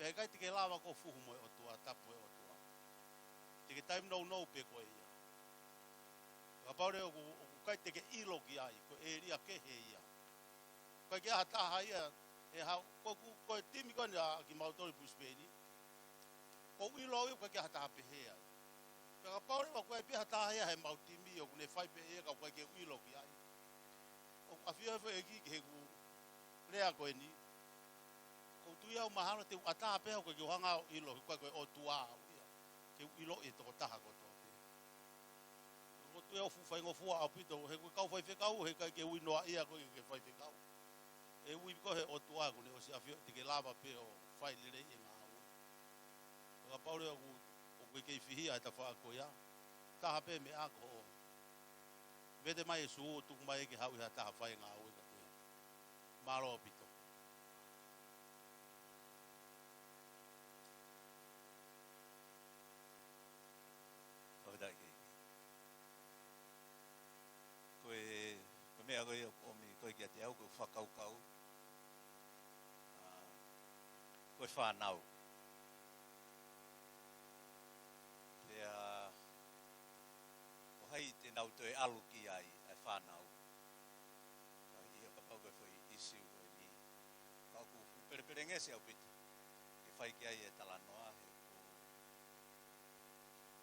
Pea ʻikai te ke lava ʻo fuhu mo e ʻOtua, tapu mo e ʻOtua. Te ke taimi nounou pē koe ia. Kapau leva ʻoku, ʻoku ʻikai te ke ʻilo ki ai, ko e ʻēlia kehe ia. ʻIkai ke ʻi ai ha taha ia, ʻe hau, ko, ko, ko e timi ko eni ʻa kimautolu ʻi Brisbane. ʻOku ou ʻilo au ia ʻoku ʻikai ke ʻi ai ha taha pehē ai. Pea kapau leva ʻoku ʻi ai pē ha taha ia heʻemau timi ʻoku ne fai pē ia ka ʻoku ʻikai ke u ʻilo ki ai. ʻOku ʻafio hifo e ʻEiki ki heʻeku lea ko eni. ʻOku ou tui au mahalo te u ʻatā pē au ʻikai ke u hanga ʻo ʻilo, he ʻoku ʻikai ko e ʻOtua au ia ke u ʻiloʻi e tokotaha kotoa pē. ʻOku ou tui au fuʻu faingofua ʻaupito, he ko e kau faifekau, he ʻikai ke ui noa ia ko e ke faifekau. ʻE ui ko ē he ʻOtua ʻoku ne ʻosi ʻafio te ke lava pē ʻo fai lelei e ngāue. Ka kapau leva ʻoku, ʻoku ke kei fihia he tafaʻaki ko ia. Taha pē meʻa ko hoʻo vete mai ʻe Sū ʻo tuku mai ke haʻu ʻi ha taha fai e ngāue ka ko ia. Mālō ʻaupito. Fakafetaʻi ki he ʻEiki. Ko e, ko e meʻa ko ia ʻoku ʻomi ko ē kiate au, ko e fakakaukau. ʻA, ko e fānau. Pea, ko hai te nau toe ʻalu ki ai, ʻa e fānau. Ka ʻi he kapau ko e foʻi ʻīsiu ko eni. Ka ʻoku fuʻu pelepelengesi ʻaupito ke fai ki ai e talanoa, he ʻoku,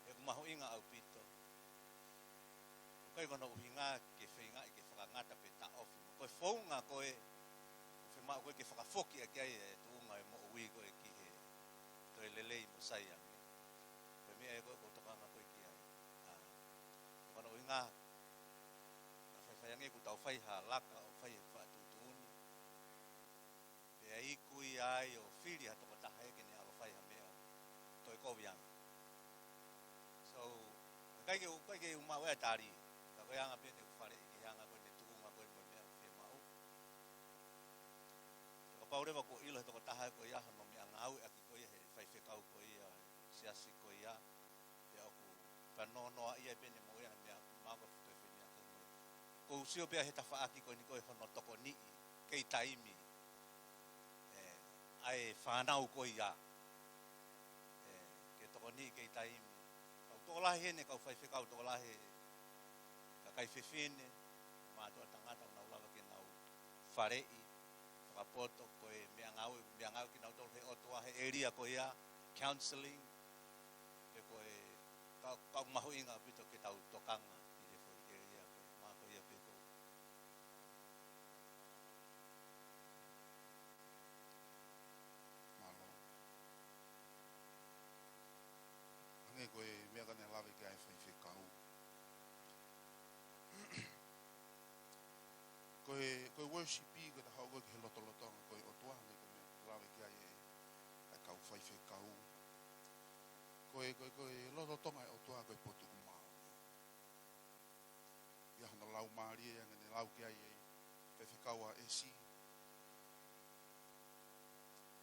he ʻoku mahuʻinga ʻaupito. ʻOku ʻikai ko hono ʻuhinga ke feingaʻi ke fakangata pe taʻofi. Mo ko e founga ko ē, ʻoku fiemaʻu ko ē ke fakafoki ʻaki ai e tuʻunga e moʻui ko ē ki he toe lelei mo sai ange. Ko e meʻa ia ko ē ʻoku ou tokanga ko ē ki ai. ʻA, ko hono ʻuhinga, ka faifai ange ʻoku tau fai ha laka ʻo fai e fakatuʻutuʻuni. Pea iku ia ai ʻo fili ha tokotaha ia ke ne ʻalu ʻo fai ha meʻa ʻo toe kovi ange. ʻIkai ke u, ʻikai ke u maʻu ʻa e tali. Ka ko e anga pē ʻene ʻoku faleʻi ki he anga ko ē ʻene tuʻunga ko ē mo e meʻa ʻoku fiemaʻu. Kapau leva kuo ʻilo he tokotaha ko ia hono meʻangāueʻaki ko ia he faifekau ko ia, siasi ko ia, pea ʻoku fanongo ia pē ʻene moʻui ʻa e meʻa, mako futu e fai meʻa ko ē mo ia. Ko u sio pē he tafaʻaki ko eni ko e hono tokoniʻi kei taimi ʻa e fānau ko ia. ʻE, ke tokoniʻi kei taimi. Kau tokolahi ʻeni, kau faifekau tokolahi, kakai fefine, mātuʻa tangata ʻoku nau lava ke nau faleʻi, fakapoto, ko e meʻangāue, meʻangāue kinautolu he ʻOtua he ʻēlia ko ia, counseling, pe ko e, ka, ka mahuʻinga ʻaupito ke tau tokanga ʻi he foʻi ʻēlia ko ē, mā ko ia pē ko. Mālō. Hangē ko e meʻa ka ne lave ki ai e faifekau. Ko e, ko e worship ʻi ko e taha ʻoku ʻi he lotolotonga ko e ʻOtua, hangē ko e meʻa lave ki ai e, e kau faifekau. Ko e, ko e, ko e lotolotonga e ʻOtua ko e potu ʻoku maau. ʻI ai hono laumālie, hangē ne lau ki ai e faifekau ʻa ʻEsi.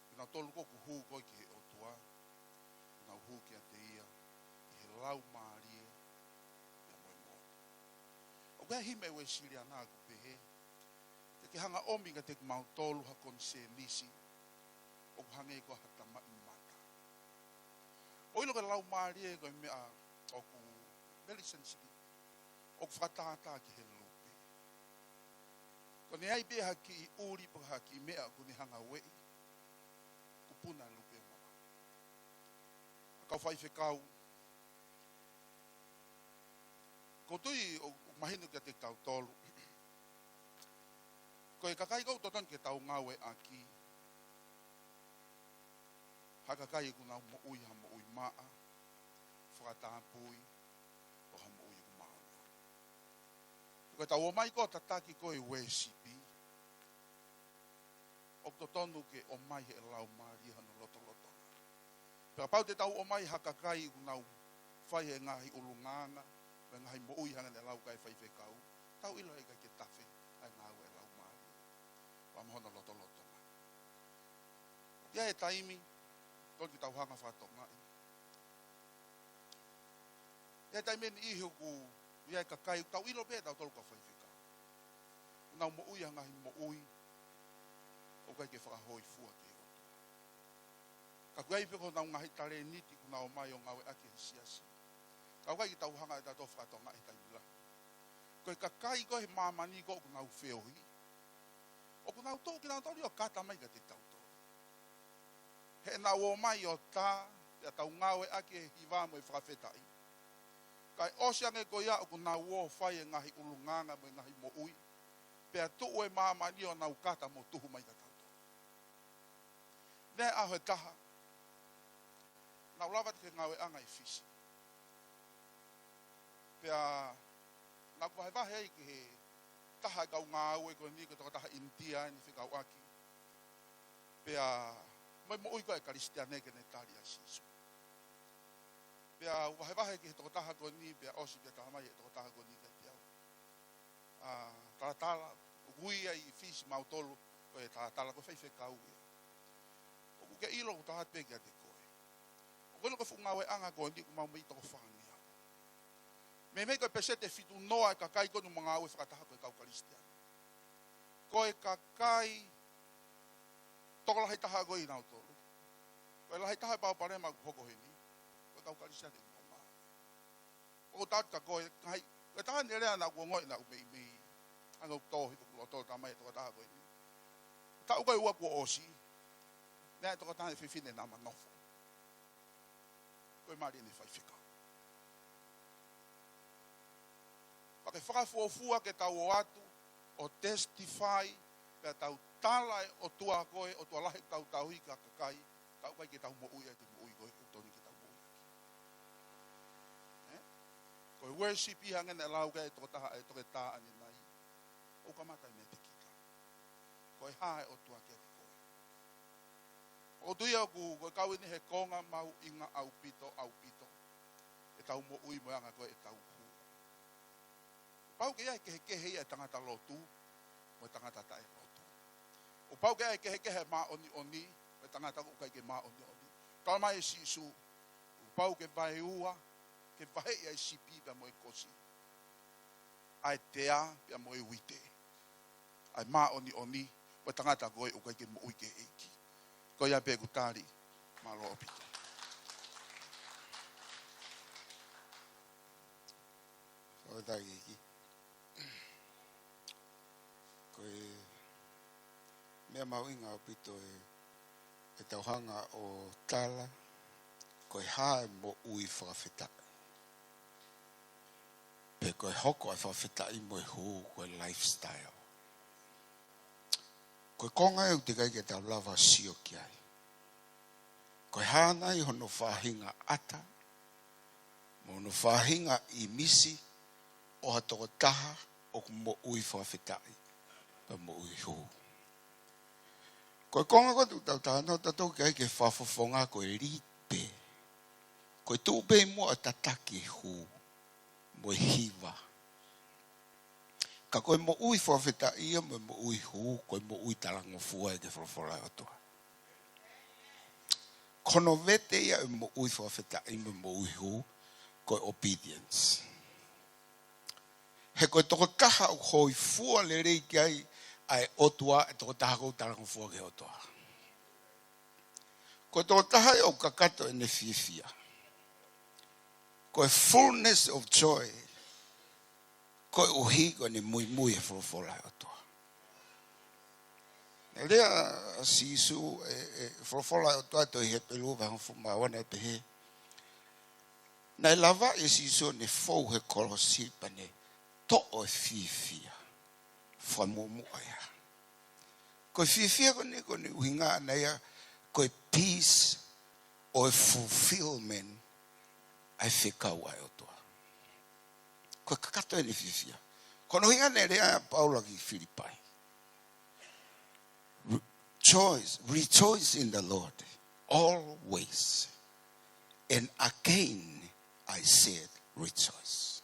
Kinautolu ko ē ʻoku hū ko ē ki he ʻOtua, ʻoku nau hū kiate ia ʻi he laumālie pea mo e moʻoni. ʻOku ʻi ai e himi ʻa e Uēsiliana ʻoku pehē, ke ke hanga ʻomi kiate kimautolu ha konisēnisi ʻoku hangē ko ha tamaʻi mata. ʻOku ʻilo ko e laumālie ko e meʻa ʻoku very sensitive, ʻoku fakatātā ki he lupe. Ko ʻene ʻi ai pē ha kiʻi ʻuli pe ha kiʻi meʻa ʻoku ne hanga ʻo ueʻi, kuo puna e lupe ʻo malava. ʻA e kau faifekau, ʻoku ou tui ʻoku, ʻoku mahino kiate kitautolu. Ko e kakai ʻoku totonu ke tau ngāueʻaki, ha kakai ʻoku nau moʻui ha moʻui maʻa, fakatapui, ʻo ha moʻui ʻoku maʻongoʻonga. Ko ʻetau ō mai ko ē ʻo tataki ko ē worship, ʻoku totonu ke ō mai he laumālie hono lotolotonga. Pea kapau te tau ō mai ha kakai ʻoku nau fai e ngaahi ʻulungaanga, mo e ngaahi moʻui hangē ne lau ki ai e faifekau, tau ʻilo ʻe ʻikai ke tafe ʻa e ngāue e laumālie, pea mo hono lotolotonga. ʻI ai e taimi, totonu ke tau hanga ʻo fakatokangaʻi. ʻI ai e taimi ʻe niʻihi ʻoku ʻi ai e kakai, tau ʻilo pē ʻe tautolu kau faifekau, ʻoku nau moʻui ha ngaahi moʻui ʻoku ʻikai ke fakahōifua ki he ʻOtua. Ka ʻoku ʻi ai pē ko honau ngaahi talēniti ʻoku nau ō mai ʻo ngāueʻaki he siasi. Ka ʻoku ʻikai ke tau hanga ʻe tautolu ʻo fakatokangaʻi he taimi lahi. Ko e kakai ko ē he māmani ko ē ʻoku nau feohi, ʻoku nau tuʻu kinautolu ʻo kata mai kiate tautolu. He ʻenau ō mai ʻo tā, pea tau ngāueʻaki e hiva mo e fakafetaʻi. Kae ʻosi ange ko ia ʻoku nau ō ʻo fai e ngaahi ʻulungaanga mo e ngaahi moʻui, pea tuʻu e māmani ʻo nau kata mo tuhu mai kia tautolu. Naʻe ʻi ai e ʻaho ʻe taha, naʻá ku lava atu ki he ngāueʻanga ʻi Fisi. Pea naʻá ku vahevahe ai ki he taha e kau ngāue ko eni, ko e tokotaha ʻInitia ʻeni fekauʻaki. Pea mo e moʻui ko ē ʻa e Kalisitiane ke ne tali ʻa Sīsū. Pea u vahevahe ki he tokotaha ko eni, pea ʻosi pea tala mai ʻe he tokotaha ko eni kiate au. ʻA, talatala, ʻoku ui ia ʻi Fisi mautolu ko e talatala, ko e faifekau ia. ʻOku ke ʻilo ʻoku ou tala atu pē kiate koe. ʻOku ke ʻilo ko e fuʻu ngāueʻanga ko eni ʻoku maʻu mei toko fāngeau. Meimei ko e pēseti ʻe fitu noa e kakai ko eni ʻoku mau ngāue fakataha ko e kau Kalisitiane. Ko e kakai tokolahi taha ko ē ʻi nautolu, ko e lahi taha e palopalema ʻoku hoko heni, ko e kau Kalisitiane ʻoku mau ngāue. ʻOku ou tala atu kia koe, ngaahi, ko e taha ʻene lea naʻá ku ongoʻi naʻá ku meimei, hangē ʻoku tō hifo ki loto, tala mai ʻe he tokotaha ko eni. Taʻu ko ē ʻe ua kuo ʻosi, naʻe ʻi ai e tokotaha ʻe fefine naʻá ma nofo. Ko e mali ʻene faifekau. Pea ke fakafuofua ke tau ō atu ʻo testify, pea tau tala e ʻOtua ko ē, ʻOtua lahi ʻoku tau tauhi ki he kakai, ka ʻoku ʻikai ke tau moʻui ʻaki e moʻui ko ē ʻoku totonu ke tau moʻui ʻaki. Ē? Ko e worship ʻi hangē naʻe lau ki ai e tokotaha, e toketā ʻanenai. ʻOku kamata ʻi meiate kita. Ko e hā e ʻOtua kiate koe? ʻOku ou tui au ʻoku, ko e kau eni he konga mahuʻinga ʻaupito, ʻaupito. Ke ʻetau moʻui mo e anga ko ē ʻetau hū. Kuo pau ke ʻi ai e kehekehe ia ʻa e tangata lotu mo e tangata taʻelotu. Kuo pau ke ʻi ai e kehekehe ʻa e māʻoniʻoni mo e tangata ʻoku ʻikai ke māʻoniʻoni. Talamai ʻe Sīsū, kuo pau ke vaeua, ke vaheʻi ʻa e sipi pea mo e kosi, ʻa e tea pea mo e uite, ʻa e māʻoniʻoni mo e tangata ko ē ʻoku ʻikai ke moʻui ki he ʻEiki. Ko ia pē ʻeku tali. Mālō ʻaupito. Fakafetaʻi ʻEiki. Ko e meʻa mahuʻinga ʻaupito ē, ʻetau hanga ʻo tala ko e hā e moʻui fakafetaʻi, pe ko e hoko ʻa e fakafetaʻi mo e hū ko e lifestyle. Ko e konga ē ʻoku teʻeki ai ke tau lava sio ki ai. Ko e hā nai hono faʻahinga ʻata mo hono faʻahinga ʻīmisi ʻo ha tokotaha ʻoku moʻui fakafetaʻi pe moʻui hū. Ko e konga ko ē ʻoku tau talanoa tautolu ki ai ki he fakafofonga ko e lead pē. Ko e tuʻu pē ʻi muʻa ʻo tataki e hū mo e hiva. Ka ko e moʻui fakafetaʻi ia mo e moʻui hū, ko e moʻui talangofua ia ki he folofola ʻa e ʻOtua. Ko hono vete ia ʻo e moʻui fakafetaʻi mo e moʻui hū, ko e obedience. He ko e tokotaha ʻoku hōifua lelei ki ai ʻa e ʻOtua, ʻa e tokotaha ʻoku talangofua ki he ʻOtua. Ko e tokotaha ia ʻoku kakato ʻene fiefia. Ko e fullness of joy, koeʻuhi ko ʻene muimui he folofola ʻa e ʻOtua. Naʻe lea ʻa Sīsū, ʻe, ʻe, folofola ʻa e ʻOtua, tohi Hepelū vahe hongofulu mā ua, naʻe pehē, naʻe lava ʻe Sīsū ʻo ne fou he kolosi pea ne toʻo e fiefia fakamuʻomuʻa ia. Ko e fiefia ko eni, ko ʻene ʻuhinga ʻana ia ko e peace ʻo e fulfillment ʻa e fekau ʻa e ʻOtua. Ko e kakato ʻene fiefia. Ko hono ʻuhinga naʻe lea ʻa Paula ki Filipai, Rejoice, rejoice in the Lord always. And again, I said, rejoice.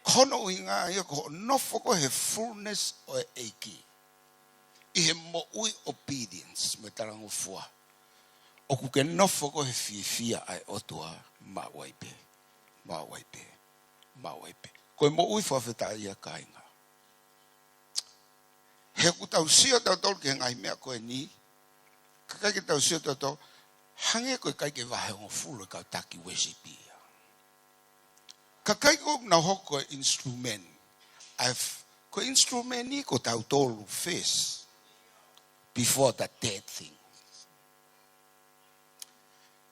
Ko hono ʻuhinga ia ko hoʻo nofo ko ē he fullness ʻo e ʻEiki, ʻi he moʻui obedience mo e talangofua, ʻoku ke nofo ko ē he fiefia ʻa e ʻOtua maʻu ai pē, maʻu ai pē, maʻu ai pē. Ko e moʻui fakafetaʻi ia, kāinga. He ʻoku tau sio tautolu ki he ngaahi meʻa ko eni, kae ʻikai ke tau sio tautolu, hangē ko e ʻikai ke vahe hongofulu e kau taki worship ia. Kae ʻikai ke nau hoko ko e instrument. I've, ko e instrument ia ko tautolu first, before the third thing.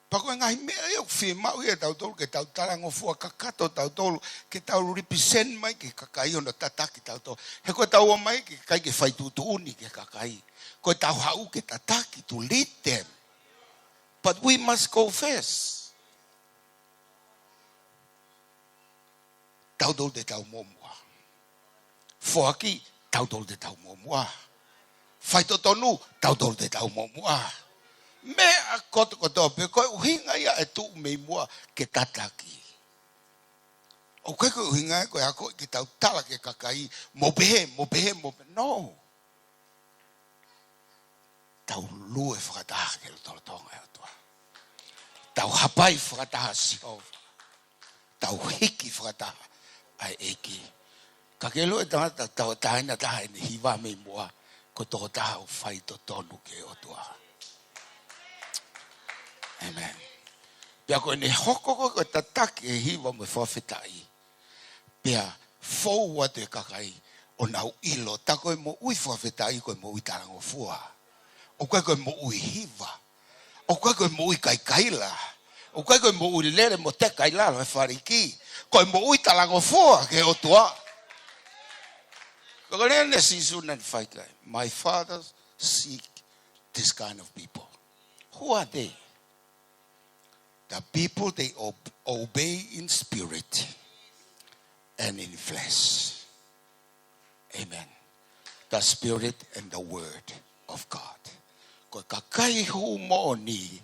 Pea ko e ngaahi meʻa ia ʻoku fiemaʻu ia ʻe tautolu ke tau talangofua kakato tautolu, ke tau represent mai ki he kakai hono tataki tautolu. He ko ʻetau ō mai ke ʻikai ke fai tuʻutuʻuni ki he kakai. Ko ʻetau haʻu ke tataki, to lead them. But we must go first. Tautolu te tau muʻomuʻa. Foaki, tautolu te tau muʻomuʻa. Faitotonu, tautolu te tau muʻomuʻa. Meʻa kotokotoa pē, ko e ʻuhinga ia e tuʻu mei muʻa ke tataki. ʻOku ʻikai ko e ʻuhinga ia ko e akoʻi ke tau tala ki he kakai, mou pehē, mou pehē, mou pehē. No. Tau lue fakataha ki he lotolotonga ʻo e ʻOtua. Tau hapai fakataha ʻa Sihova. Tau hiki fakataha ʻa e ʻEiki. Ka ke lue tangata tauʻatāina taha ʻene hiva mei muʻa, ko e tokotaha ʻoku faitotonu ki he ʻOtua. Amen. Pea ko ʻene hoko ko ē ko e tataki e hiva mo e fakafetaʻi, pea fou atu e kakai ʻo nau ʻilo, tā ko e moʻui fakafetaʻi ko e moʻui talangofua. ʻOku ʻikai ko e moʻui hiva. ʻOku ʻikai ko e moʻui kaikaila. ʻOku ʻikai ko e moʻui lele mo teka ʻi lalo he faleiki. Ko e moʻui talangofua ki he ʻOtua. Ko e lea ʻa Sīsū naʻe fai ki ai, "My Father seek this kind of people." Who are they? The people they ob-, obey in spirit and in flesh. Amen. The spirit and the word of God. Ko e kakai hū moʻoni,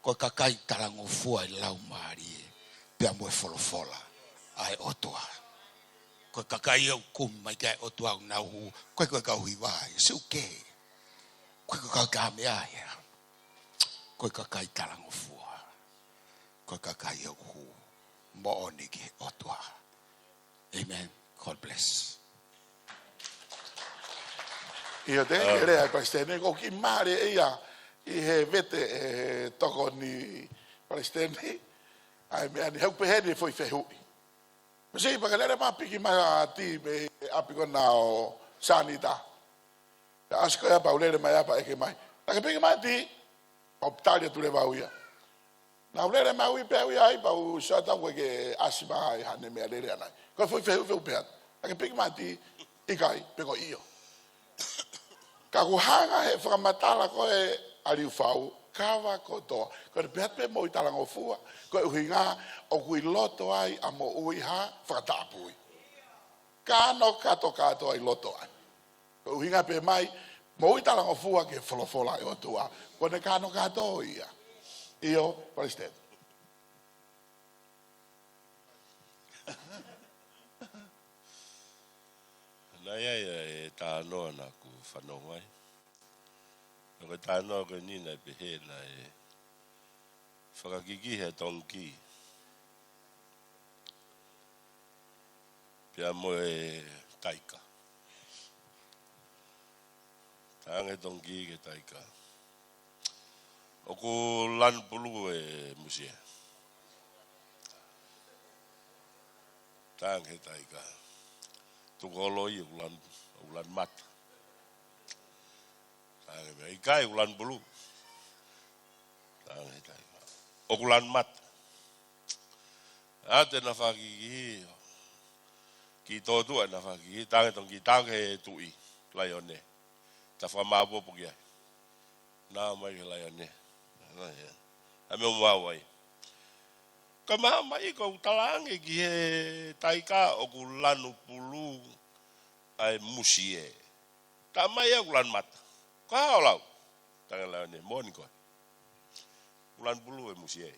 ko e kakai talangofua ʻi he Laumālie. pea mo e folofola ʻa e ʻOtua. Ko e kakai ʻoku kumi mai ki ai e ʻOtua ʻoku nau hū, ʻoku ʻikai ko e kau hiva ia, sio ki ai. ʻOku ʻikai ko e kau tāmeʻa ia. Ko e kakai talangofua. Ko e kakai ʻoku hū moʻoni ki he ʻOtua. Amen. God bless. ʻIo, thank you, lea ʻa e Palesiteni, ʻoku ou kiʻi mālieʻia ʻi he vete ʻe he tokoni Palesiteni. ʻA e meʻa ni, he ʻoku pehē ni e foʻi fehuʻi. Masiʻi pea ke lele mai piki mai ʻa Ti mei he ʻapi ko ena ʻo Sanita. Pea ʻasi ko ia pea u lele mai ai pea ʻeke mai. Naʻa ke piki mai Ti? Pea u tali atu leva au ia. Naʻa ku lele mai au ia pea u ʻi ai pea u sio atu ʻoku ʻikai ke ʻasi mai haʻane meʻalele ʻana ia. Ko e foʻi fehuʻi ʻoku ou pehē atu. Naʻa ke piki mai Ti? ʻIkai, pe ko e ʻio. Ka ʻoku hanga he fakamatala ko ē ʻa Liufau, kava kotoa. Ko ʻene pehē atu pē moʻui talangofua, ko e ʻuhinga ʻoku ʻi loto ai ʻa e moʻui ha fakatapui. Kano katoa kātoa ʻi loto ai. Ko e ʻuhinga pē mai, moʻui talangofua ki he folofola ʻa e ʻOtua. Ko ʻene kano kātoa ia. ʻIo, Palesiteni. Naʻe ʻi ai e talanoa naʻa ku fanongo ai. Ko e talanoa ko eni naʻe pehē naʻe fakakikihi e tongi pea mo e taika. Talaange tongi ki he taika, ʻoku lanu pulu e musie. Talaange taika, tuku holo ia, ʻoku lanu, ʻoku lanu mata. Talaange meʻa, ʻikai, ʻoku lanu pulu. Talaange taika, ʻoku lanu mata. ʻA ē naʻe fakakikihi, kiʻi tōtuʻa naʻe fakakikihi, talaange tongi, talaange he tuʻi laione, ta fakamāʻopoʻopo ki ai. Naʻa mai ki he laione. ʻA e meʻa ʻoku maʻu ai. Ka maʻu mai ʻoku talaange ki he taika ʻoku lanu pulu ʻa e musie. Talamai ʻoku lanu mata. Ko e hā hoʻo lau? Talaange laione, moʻoni koe. ʻOku lanu pulu e musie.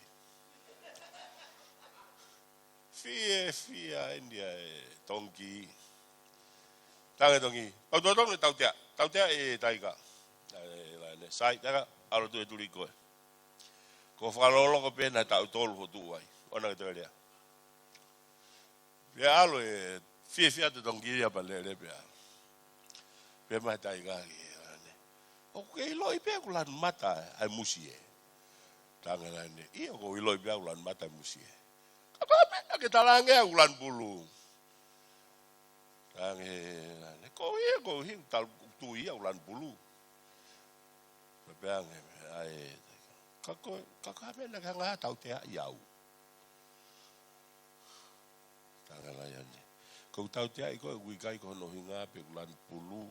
Fiefia eni ʻa e tongi. Talaange tongi, pau tō tongi tautea. Tautea e taika. ʻA e laione, sai, taika, ʻalu atu e tuli koe. Ko e fakaloloko pē ena taʻu tolu hoʻo tuʻu ai. ʻOua naʻa ke toe lea. Pea ʻalu e fiefia atu e tongi ia pea lele pea. Pea mai taika ki he laione, ʻoku ke ʻiloʻi pē ʻoku lanu mata ʻa e musie? Talaange laione, ʻio, ʻoku ou ʻiloʻi pē ʻoku lanu mata e musie. Ka ko e hā e meʻa naʻa ke talaange ʻoku lanu pulu? Talaange laione, ko ia, ko ia, tau tui ia ʻoku lanu pulu. Pea pehē ange ʻa e taika, ka ko, ka ko e hā e meʻa naʻa ke hanga ʻo tauteaʻi au? Talaange laione, ʻoku ou tauteaʻi koe ʻoku ʻikai ko hono ʻuhinga pe ʻoku lanu pulu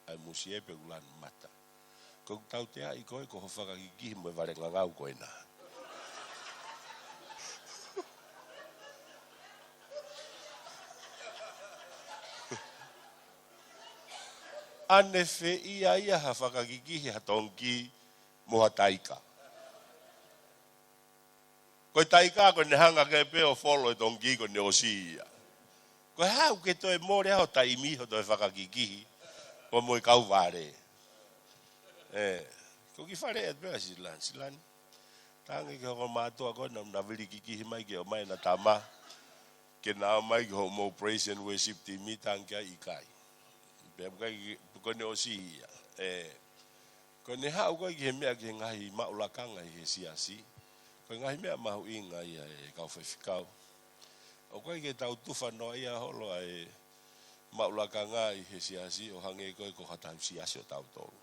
ʻa e musie pe ʻoku lanu mata. ʻOku ou tauteaʻi koe ko hoʻo fakakikihi mo e vale ngangau ko ena. ʻAne fēfē ia ha fakakikihi ha tongi mo ha taika? Ko e taika ko ʻene hanga hake pē ʻo folo e tongi ko ʻene ʻosi ia. Ko e hā ʻoku ke toe mole ai ho taimi hoʻo toe fakakikihi pea mo e kau vale? ʻE, ko e kiʻi fale atu pē ʻa Silani. Silani, talaange ki hoʻo mātuʻa ko ena naʻa nau vili kikihi mai ke ʻomai ʻena tama ke na ō mai ki hoʻomou praise and worship team, talaange ki ai ʻikai. Pea ʻoku ʻikai, ko ʻene ʻosi ia. ʻE, ko ʻene haʻu ko ē ki he meʻa ki he ngaahi maʻu lakanga ʻi he siasi, ko e ngaahi meʻa mahuʻinga ia ʻe kau faifekau. ʻOku ʻikai ke tau tufa noa ia holo ʻa e maʻu lakanga ʻi he siasi ʻo hangē ko ē ko ha tau siasi ʻo tautolu.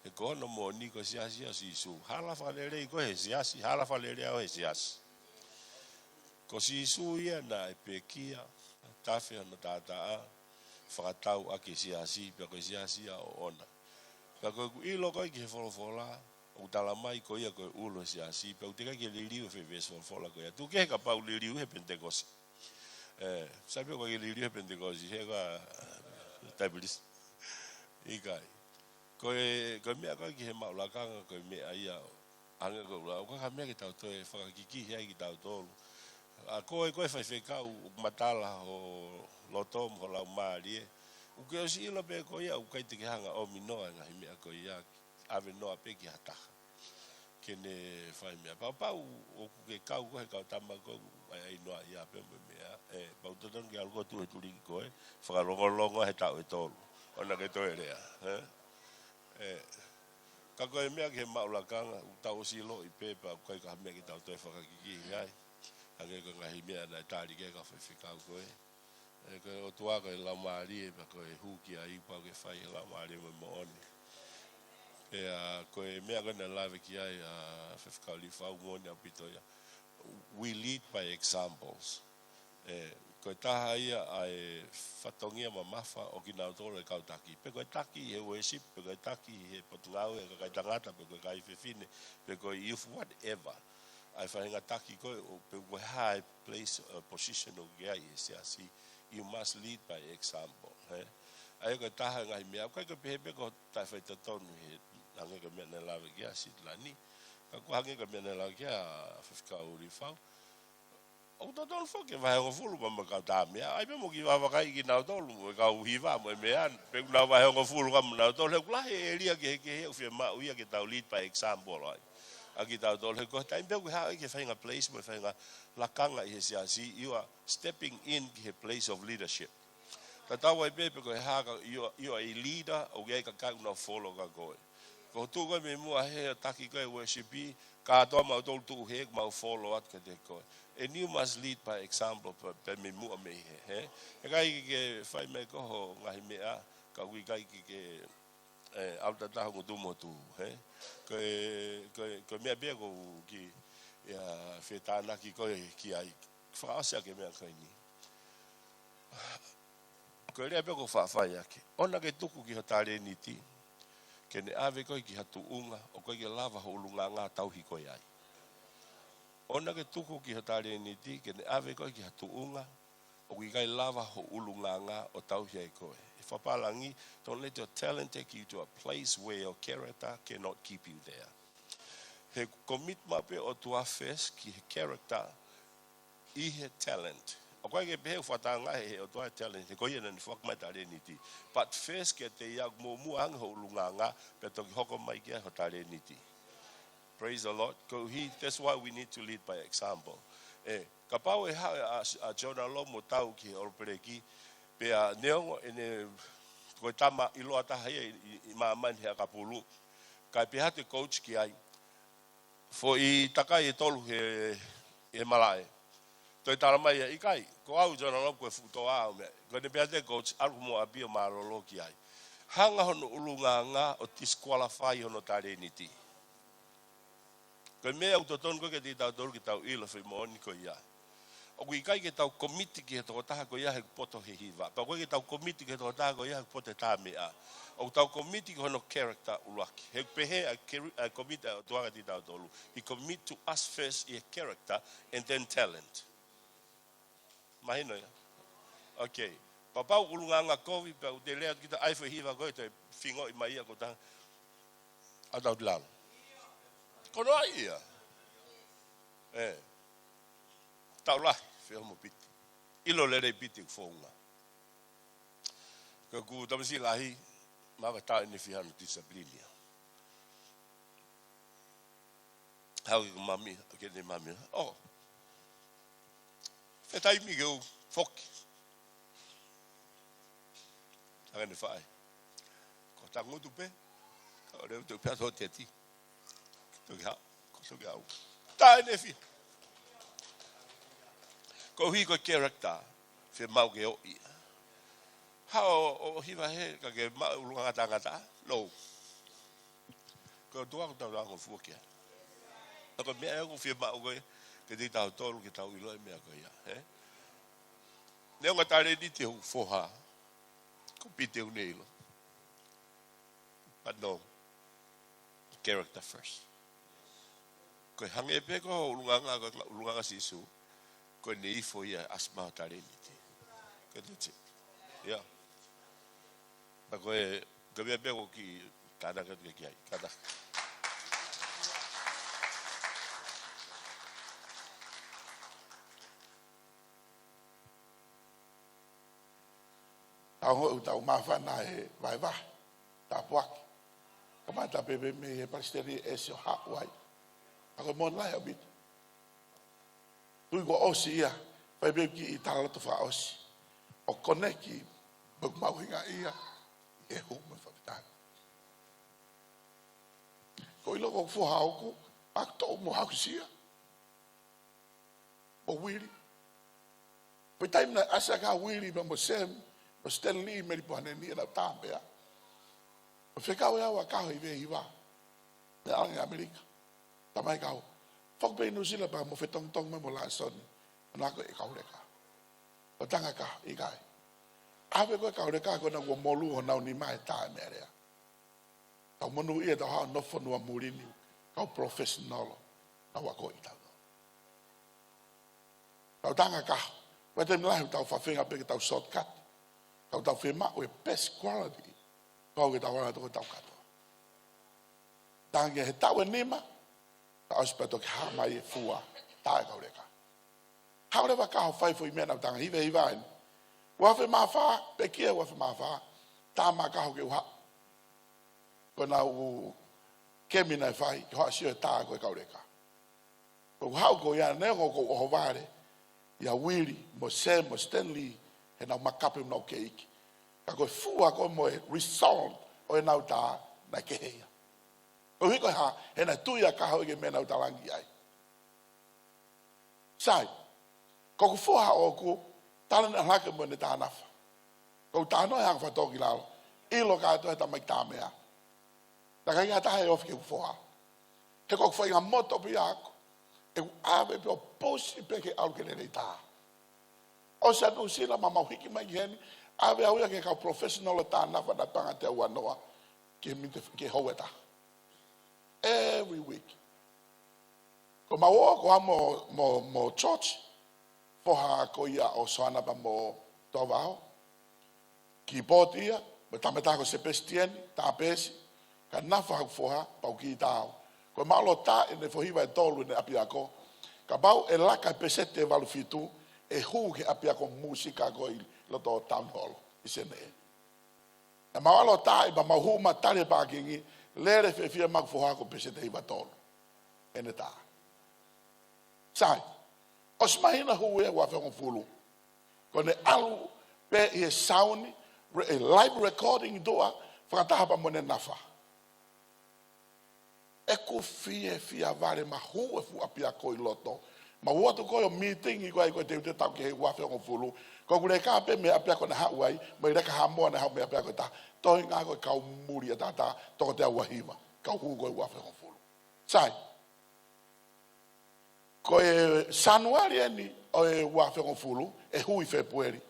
He ko hono moʻoni ko e siasi ʻo Sīsū. Hala fakalelei koe he siasi, hala fakalelei au he siasi. Ko Sīsū ia naʻe pekia, tafe hono taʻataʻa, fakatau ʻaki e siasi, pea ko e siasi ia ʻoʻona. Pea ko ʻeku ʻilo ko ē ki he folofola, ʻoku talamai ko ia ko e ʻulu he siasi, pea ʻoku teʻeki ke liliu he veesi folofola ko ia. Tuku kehe kapau liliu he Penitekosi. ʻE, sai pē ʻoku ʻikai ke liliu he Penitekosi, he ka taipilisi. ʻIkai. Ko e, ko e meʻa ko ē ki he maʻu lakanga, ko e meʻa ia ʻo hangē ko e ʻulu, ʻoku ʻikai ha meʻa ke tau toe fakakikihi ai kitautolu. ʻA koe, ko e faifekau, ʻoku matala ho loto mo ho laumālie. ʻOku ke ʻosi ʻilo pē ko ia, ʻoku ʻikai te ke hanga ʻo ʻomi noa e ngaahi meʻa ko ia, ʻave noa pē ki ha taha ke ne fai meʻa. Pau, pau ʻoku ke kau ko e kau tama ko ē, ʻai, ʻai noa ia pē mo e meʻa. ʻE, pau totonu ke ʻalu ko ē ʻo tuʻu he tuliki ko ē, fakalongolongo he taʻu ʻe tolu. ʻOua ke toe lea, ē? ʻE, ka ko e meʻa ki he maʻu lakanga, ʻoku tau ʻosi ʻiloʻi pē, pea ʻoku ʻikai ko ha meʻa ke tau toe fakakikihi ai. Hangē ko e ngaahi meʻa naʻe tali ki ai e kau faifekau ko ē. ʻE, ko e ʻOtua ko e Laumālie, pea ko e hū ki ai pau ke fai ʻe he Laumālie mo e moʻoni. Pea ko e meʻa ko ē naʻe lave ki ai ʻa Faifekau Lifau, moʻoni ʻaupito ia. We lead by examples. ʻE, ko e taha ia ʻa e fatongia mamafa ʻo kinautolu e kau taki. Pe ko e taki he worship, pe ko e taki he potungāue ʻa e kakai tangata, pe ko e kakai fefine, pe ko e youth, whatever. ʻA e faʻahinga taki ko ē, ʻo pe ko e hā e place, uh, position ʻoku ke ʻi ai he siasi, you must lead by example, ē? ʻA ia ko e taha e ngaahi meʻa, ʻoku ʻikai ke pehē pē ko e taʻefaitotonu he, hangē ko e meʻa naʻe lave ki ai ʻa Sitilani, ka ʻoku hangē ko e meʻa naʻe lave ki ai ʻa Faifekau Lifau. ʻOku totonu foki ke vahehongofulu pea mo e kau tā meʻa, ʻai pē mo e kiʻi vavakai kinautolu, mo e kau hiva, mo e meʻa, pe ʻoku nau vahehongofulu ka mo nautolu, he ʻoku lahi e ʻēlia kehekehe ʻoku fiemaʻu ia ke tau lead by example ai. ʻA kitautolu, he ko e taimi pē ʻoku ke haʻu ai ki he faʻahinga place mo e faʻahinga lakanga ʻi he siasi, you are stepping in ki he place of leadership. Tatau ai pē pe ko e hā ka, you are, you are a leader, ʻoku ʻi ai e kakai ʻoku nau follow kia koe. Ko hoʻo tuʻu ko ē mei muʻa he ʻo taki ko ē e worship, kātoa mautolu tuʻu hē, mau follow atu kiate koe. And you must lead by example pē, pē mei muʻa mei hē, hē? ʻIkai ke ke fai mai ko hoʻo ngaahi meʻa, ka ʻoku ʻikai ke ke, ʻe, ʻalu tatau mo e tuʻu mo e tuʻu, hē? Ko e, ko e, ko e meʻa pē ia ʻoku ou kiʻi, ʻia, fetānaki ko ē ki ai, fakaʻosi ʻaki e meʻa ko eni. Ko e lea pē ʻoku ou faʻa fai ʻaki. ʻOua ke tuku ki ho talēniti ke ne ʻave koe ki ha tuʻunga ʻoku ʻikai ke lava ho ʻulungaanga ʻo tauhi koe ai. ʻOua ke tuku ki ho talēniti ke ne ʻave koe ki ha tuʻunga ʻoku ʻikai lava ho ʻulungaanga ʻo tauhi ai koe. ʻI he fakapālangi, don't let your talent take you to a place where your character cannot keep you there. He ʻoku commit maʻu pē ʻOtua first ki he character, ʻi he talent. ʻOku ʻikai ke pehē ʻoku fakatanga he, he ʻOtua e talent, he ko ia naʻa ne foaki mai e talēniti. But first kiate ia, muʻomuʻa ange ho ʻulungaanga, pea toki hoko mai ki ai ho talēniti. Praise the Lord. Koeʻuhi, that's why we need to lead by example. ʻE, kapau ʻe haʻu ʻa, ʻa Jonah Lomu ʻo tau ki he ʻolopeleki, pea neongo ʻene, ko e tama ʻiloa taha ia ʻi, ʻi, ʻi māmani he ʻakapulu, kae pehē atu e coach ki ai, foʻi takai ʻe tolu he, he malaʻe. Toe tala mai ia, ʻikai, ko au Jonah Lomu ko e fuʻu toʻa au mea. Ko ʻene pehē atu e coach, ʻalu ki ho ʻapi ʻo mālōlō ki ai. Hanga hono ʻulungaanga ʻo disqualify hono talēniti. Ko e meʻa ʻoku totonu ko ē kiate kitautolu ke tau ʻilo e foʻi moʻoni ko ia. ʻOku ʻikai ke tau commit ki he tokotaha ko ia he ʻoku poto he hiva. Pea ʻoku ʻikai ke tau commit ki he tokotaha ko ia he ʻoku poto he tā meʻa. ʻOku tau commit ki hono character ʻuluaki. He ʻoku pehē ʻa e chari-, ʻa e commit ʻa e ʻOtua kiate kitautolu. He commit to us first ʻi he character and then talent. Mahino ia? Okay. Kapau ʻulungaanga kovi, pea ʻoku te lea kita ʻai e foʻi hiva ko ē, toe fingoʻi mai ia ko ta. ʻA tau lalo. Ko noa ia. ʻE. Taʻu lahi, feʻoho mo Piti. ʻIlo lelei Piti ʻoku founga. Ko ʻeku tamasiʻi lahi, mava taʻu ʻe fiha hono discipline ia. Haʻu ki he mami, ki he mami. Oh. Fetaimi ke u foki. Hanga ʻe he faʻē. Ko e tangutu pē. Ka ʻoku leva te u pehē atu ho teti. Toki haʻu, ko e toki haʻu. Taʻu ʻe fiha. Koeʻuhi ko e character, fiemaʻu ke ʻoʻi. Haʻu ʻo, ʻo hiva hē, ka ke maʻu ʻulungaanga tangata. No. Ko e ʻOtua ʻoku tau talangofua ki ai. Ka ko e meʻa ia ʻoku fiemaʻu ko ē, kiate kitautolu ke tau ʻilo e meʻa ko ia, ē? Neongo e talēniti hoku foha, ko Piti ʻoku ne ʻilo. But no, character first. Ko e hangē pē ko e ʻulungaanga, ko e ʻulungaanga ʻa Sīsū, ko ʻene ifo ia ʻasi maʻu e talēniti. Ko e tete. Yeah. Pea ko e, ko e meʻa pē ʻoku ou kiʻi tānaki atu ki ai. Kātaki. Ka ongoʻi ʻoku tau māfana he vahevahe, tāpuaki. Kamata pē pē mei he palesiteni ʻe ʻEsi ʻo haʻu ai. Ka ko e moʻoni lahi ʻaupito. Tui kuo ʻosi ia, fai pē kiʻi talaloto fakaʻosi. ʻO koneki, pea ʻoku mahuʻinga ia, ʻi he hū mo e fakafetaʻi. Ko e ʻilo ko e foha ʻoʻoku, ʻoku toʻo mo hausia. Mo Uili. Pea taimi naʻe ʻasi ai ʻa Uili mo, mo Sam, mo Stanley, Meli Pohaneni, ʻenau tā pea. Mo fekau ʻe au ʻa Kaho ʻi he hiva. Naʻe ʻalu ange ʻi ʻAmelika. Tamai Kaho. Foki pē ʻi Nuʻusila pea mo fetongitongi mai mo Lasoni. Naʻa ko e kauleka. ʻO tanga Kaho, ʻikai. ʻAve ko e kauleka ko ena kuo molū honau nima he tā e meʻalea. Tau monūʻia ʻetau haʻu ʻo nofo fonua muli ni, kau professional, tau ako ʻi tau. Tau tanga Kaho, ʻoua te milahi tau fafenga pē ke tau shortcut. Tau tau fiemaʻu e best quality, kau ke tau ala toko tau katoa. Tangi he taʻu ʻe nima, tau ʻosi pea toki hā mai e fua, tā e kauleka. Haʻu leva Kaho fai foʻi meʻa naʻa ku tanga hiva hiva eni. Uafe mā fā, pekia uafe mā fā, tā mai Kaho ke u haʻu. Ko ʻenau kemi naʻe fai, ke u haʻu ʻo sio e tā ko e kauleka. Ko u haʻu ko ia neongo ʻoku ou ʻohovale, ʻia Uili, mo Sam, mo Stanley, heʻenau makape mo ʻenau keiki. Ka ko e fua ko ē mo e result ʻo ʻenau tā, naʻe kehe ia. Ko e hiko ʻe hā, he naʻe tui ʻa Kaho ʻi he meʻa naʻa ku talaange ai. Sai, ko ʻeku foha ʻoʻoku, tala naʻe ʻalu hake mo ʻene tā nafa. Ko ʻeku tā noa he anga fakatōkilalo, ʻilo kātoa he tamaiki tā meʻa. Naʻe ʻikai ha taha ʻe ofi ki heʻeku foha. He ko ʻeku faʻahinga moto pē ia ʻaʻaku, ʻeku ʻave pē ʻo push pē ke ʻalu ke lelei tā. ʻOsi ʻa Nuʻusila mo mau hiki mai ki heni, ʻave au ia ki he kau professional tā nafa naʻe paʻanga ʻe teau ua noa, ki he mite, ki he houa ʻe taha. Every week. Ko mau ō, ko au mo, mo, mo George, foha ko ia ʻo Soana pea mo Tovao. Keyboard ia, mo e tama ʻe taha ko Sebastian, tā peesi, ka nafa haʻaku foha, pea u kī tā au. Ko e mālō tā ʻene foʻi hiva ʻe tolu ʻene ʻapiako, kapau ʻe laka e peseti ʻe valu fitu, ʻe hū ki he ʻapiako mūsika ko ē ʻi loto Town Hall, ʻi Senē. Naʻa mau ʻalu ʻo tā, pea mau hū mai tali e pākingi, lele fiefia mai ʻeku foha ko e peseti ʻe hiva tolu ʻene tā. Sai, ʻosi māhina hū ia uafe hongofulu. Ko ʻene ʻalu pē ʻi he sound, re-, e live recording tuʻa, fakataha pea mo ʻene nafa. ʻEku fiefia vale, mau hū e fuʻu ʻapiako ʻi loto. Mau ō atu ko ē ʻo meeting ʻi ko ē ʻi ko ē teuteu tau ki he uafe hongofulu. Ko ʻeku leka pē mei he ʻapiako naʻe haʻu ai, mo e leka Haʻamoa naʻe haʻu mei he ʻapiako ʻe taha. Toenga ko e kau muli ʻataʻatā, toko teau ua hiva. Kau hū ko ē uafe hongofulu. Sai. Ko e Sānuali eni ʻo e uafe hongofulu, ʻe hū ʻi Fēpueli.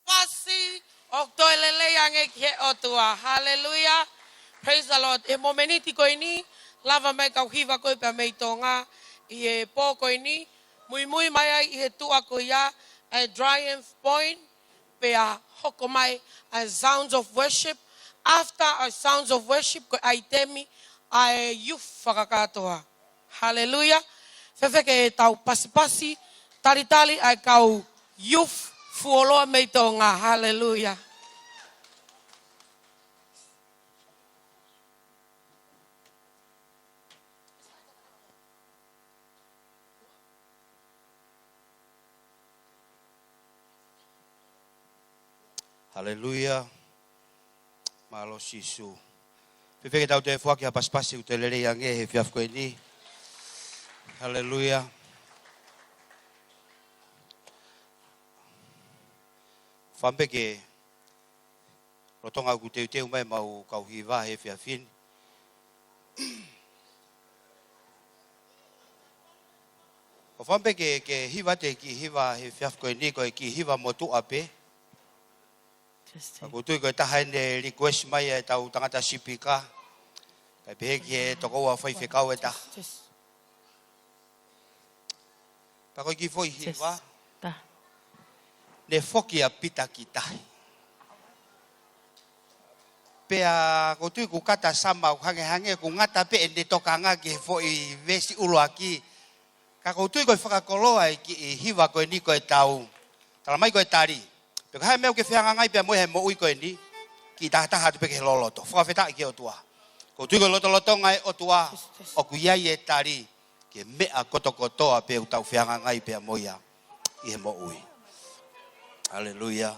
Fasi, ʻoku toe lelei ange ki he ʻOtua. Haleluia. Praise the Lord. ʻI he momeniti ko eni, lava mai kau hiva ko ē pea mei Tonga. ʻI he pō ko eni, muimui mai ai ʻi he tuʻa ko ia, ʻa e Triumph Point. pea hoko mai ʻa e Sounds of Worship. After ʻa e Sounds of Worship, ko e ʻaitemi ʻa e youth fakakātoa. Haleluia. Fēfē ke tau pasipasi, talitali ʻa e kau youth fuoloa mei Tonga. Haleluia. Haleluia. Mālō Sīsū. Fēfē ke tau toe foaki ha pasipasi ʻoku toe lelei ange he efiafi ko eni. Haleluia. Fēfē ke lolotonga ʻoku teuteu mai ʻemau kau hiva he efiafi ni. ʻOfa pē ke, ke hiva atu e kiʻi hiva he efiafi ko eni, ko e kiʻi hiva motuʻa pē. Testing. Ka ʻoku ou tui ko e taha eni e request mai ʻa e tau tangata sipika. Kae pehē ki he tokoua faifekau ʻe taha. Test, test. Pea ko e kiʻi foʻi hiva. Test. Ta. Ne foki ʻa Pita ki tahi. Pea ʻoku ou tui ʻoku kata sama ʻoku hangehangē ʻoku ngata pē ʻene tokanga ki he foʻi veesi ʻuluaki. Ka ʻoku ou tui ko e fakakoloa e kiʻi hiva ko eni ko e tau. Tala mai ko e tali. Pea ko e hā e meʻa ʻoku ke fehangahangai pea mo ia he moʻui ko eni. Kiʻi tahataha atu pē ki he loloto. Fakafetaʻi ki he ʻOtua. ʻOku ou tui ko e lotolotonga e ʻOtua. Test, test. ʻOku ʻi ai e tali ki he meʻa kotokotoa pē ʻoku tau fehangahangai pea mo ia ʻi he moʻui. Haleluia.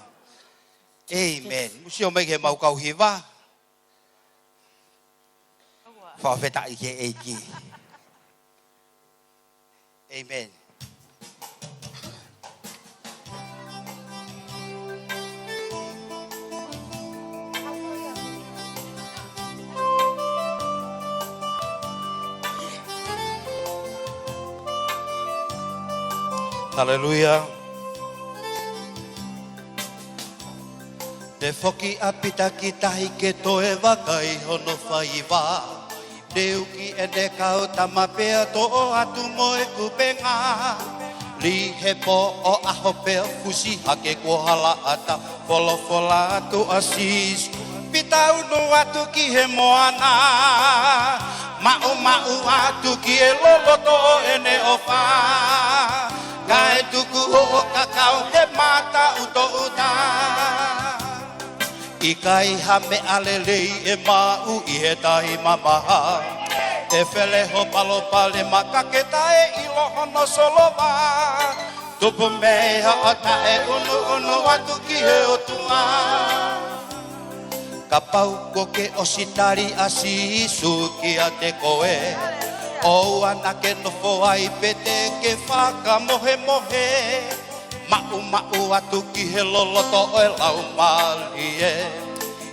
ʻĒmeni. Mou sio mai ki heʻemau kau hiva. Fakafetaʻi ki he ʻEiki. ʻĒmeni. Haleluia. Ne foki ʻa Pita ki tahi ke toe vakai hono faiva. Ne uki ʻene kau tama pea toʻo atu mo e kupenga. Lī he pō ʻo ʻaho pea fusi hake kuo hala ʻatā. Folofola atu ʻa Sīsū, Pita, unu atu ki he moana. Maʻumaʻu atu ki he loloto ʻo ʻene ʻofa. Kae tuku hoʻo kakau he mataʻutoʻuta. ʻIkai ha meʻa lelei ʻe maʻu ʻi he tahi mamaha. ʻE fele ho palopalema ka ke taʻeʻilo hono solova. Tupu mei hoʻo taʻeunuʻunu atu ki he ʻOtua. Kapau kuo ke ʻosi tali ʻa Sīsū kiate koe, ʻoua naʻa ke nofo ai pē te ke fakamohemohe. Maʻumaʻu atu ki he loloto ʻo e Laumālie.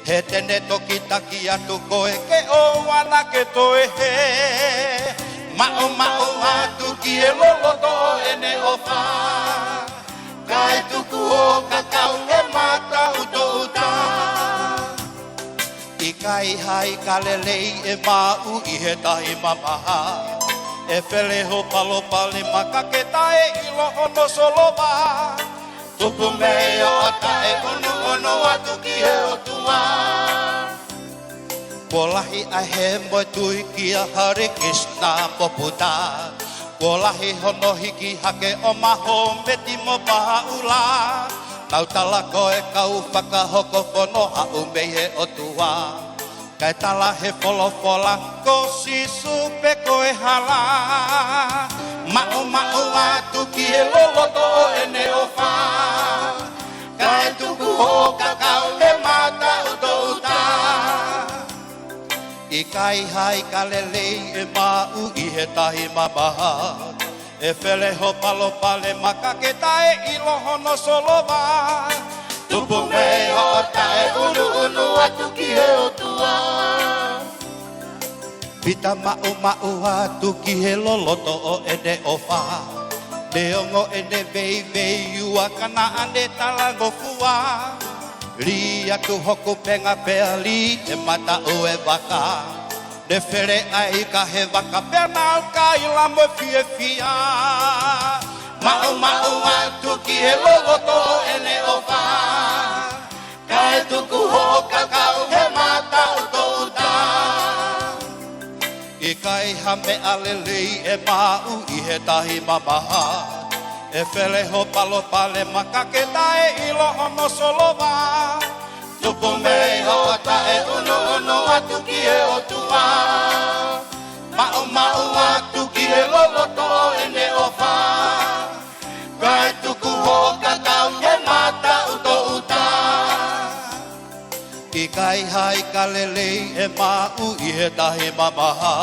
He te ne toki taki atu koe ke ʻoua naʻa ke toe hē. Maʻumaʻu atu ki he loloto ʻo ʻene ʻofa. Kae tuku hoʻo kakau he mataʻutoʻuta. ʻIkai ha ika lelei ʻe maʻu ʻi he tahi mamaha. ʻE fele ho palopalema ka ke taʻeʻilo hono solova. Tupu mei hoʻo taʻeunuʻunu atu ki he ʻOtua. Kuo lahi ʻa e hemo tui kia Hare Krishna mo Buddha. Kuo lahi hono hiki hake ʻo Mahometi mo Paula. Nau tala ko e kau fakahoko fono haʻu mei he ʻOtua. Kae tala he folofola ko Sīsū pē ko e hala. Maʻumaʻu atu ki he loloto ʻo ʻene ʻofa. Kae tuku hoʻo kakau he mataʻutoʻuta. ʻIkai ha ika lelei ʻe maʻu ʻi he tahi mamaha. ʻE fele ho palopalema ka ke taʻeʻilo hono solova. Tupu mei hoʻo taʻeunuʻunu atu ki he ʻOtua. Pita maʻumaʻu atu ki he loloto ʻo ʻene ʻofa. Neongo ʻene veiveiua ka naʻa ne talangofua. Lī atu ho kupenga pea lī he mataʻu e vaka. Ne fele ʻa e ika he vaka pea nau kaila mo e fiefia. Maʻumaʻu atu ki he loloto ʻo ʻene ʻofa. Tuku hoʻo kakau he mataʻu toʻuta. ʻIkai ha meʻa lelei ʻe maʻu ʻi he tahi mamaha. ʻE fele hoʻo palopalema ka ke taʻeʻilo hono solova. Tupu mei hoʻo taʻeʻunuʻunu atu ki he ʻOtua. Maʻumaʻu atu ki he loloto ʻo ʻene ʻofa. Kae tuku hoʻo kakau he mataʻu toʻuta. ʻIkai ha ika lelei ʻe maʻu ʻi he tahi mamaha.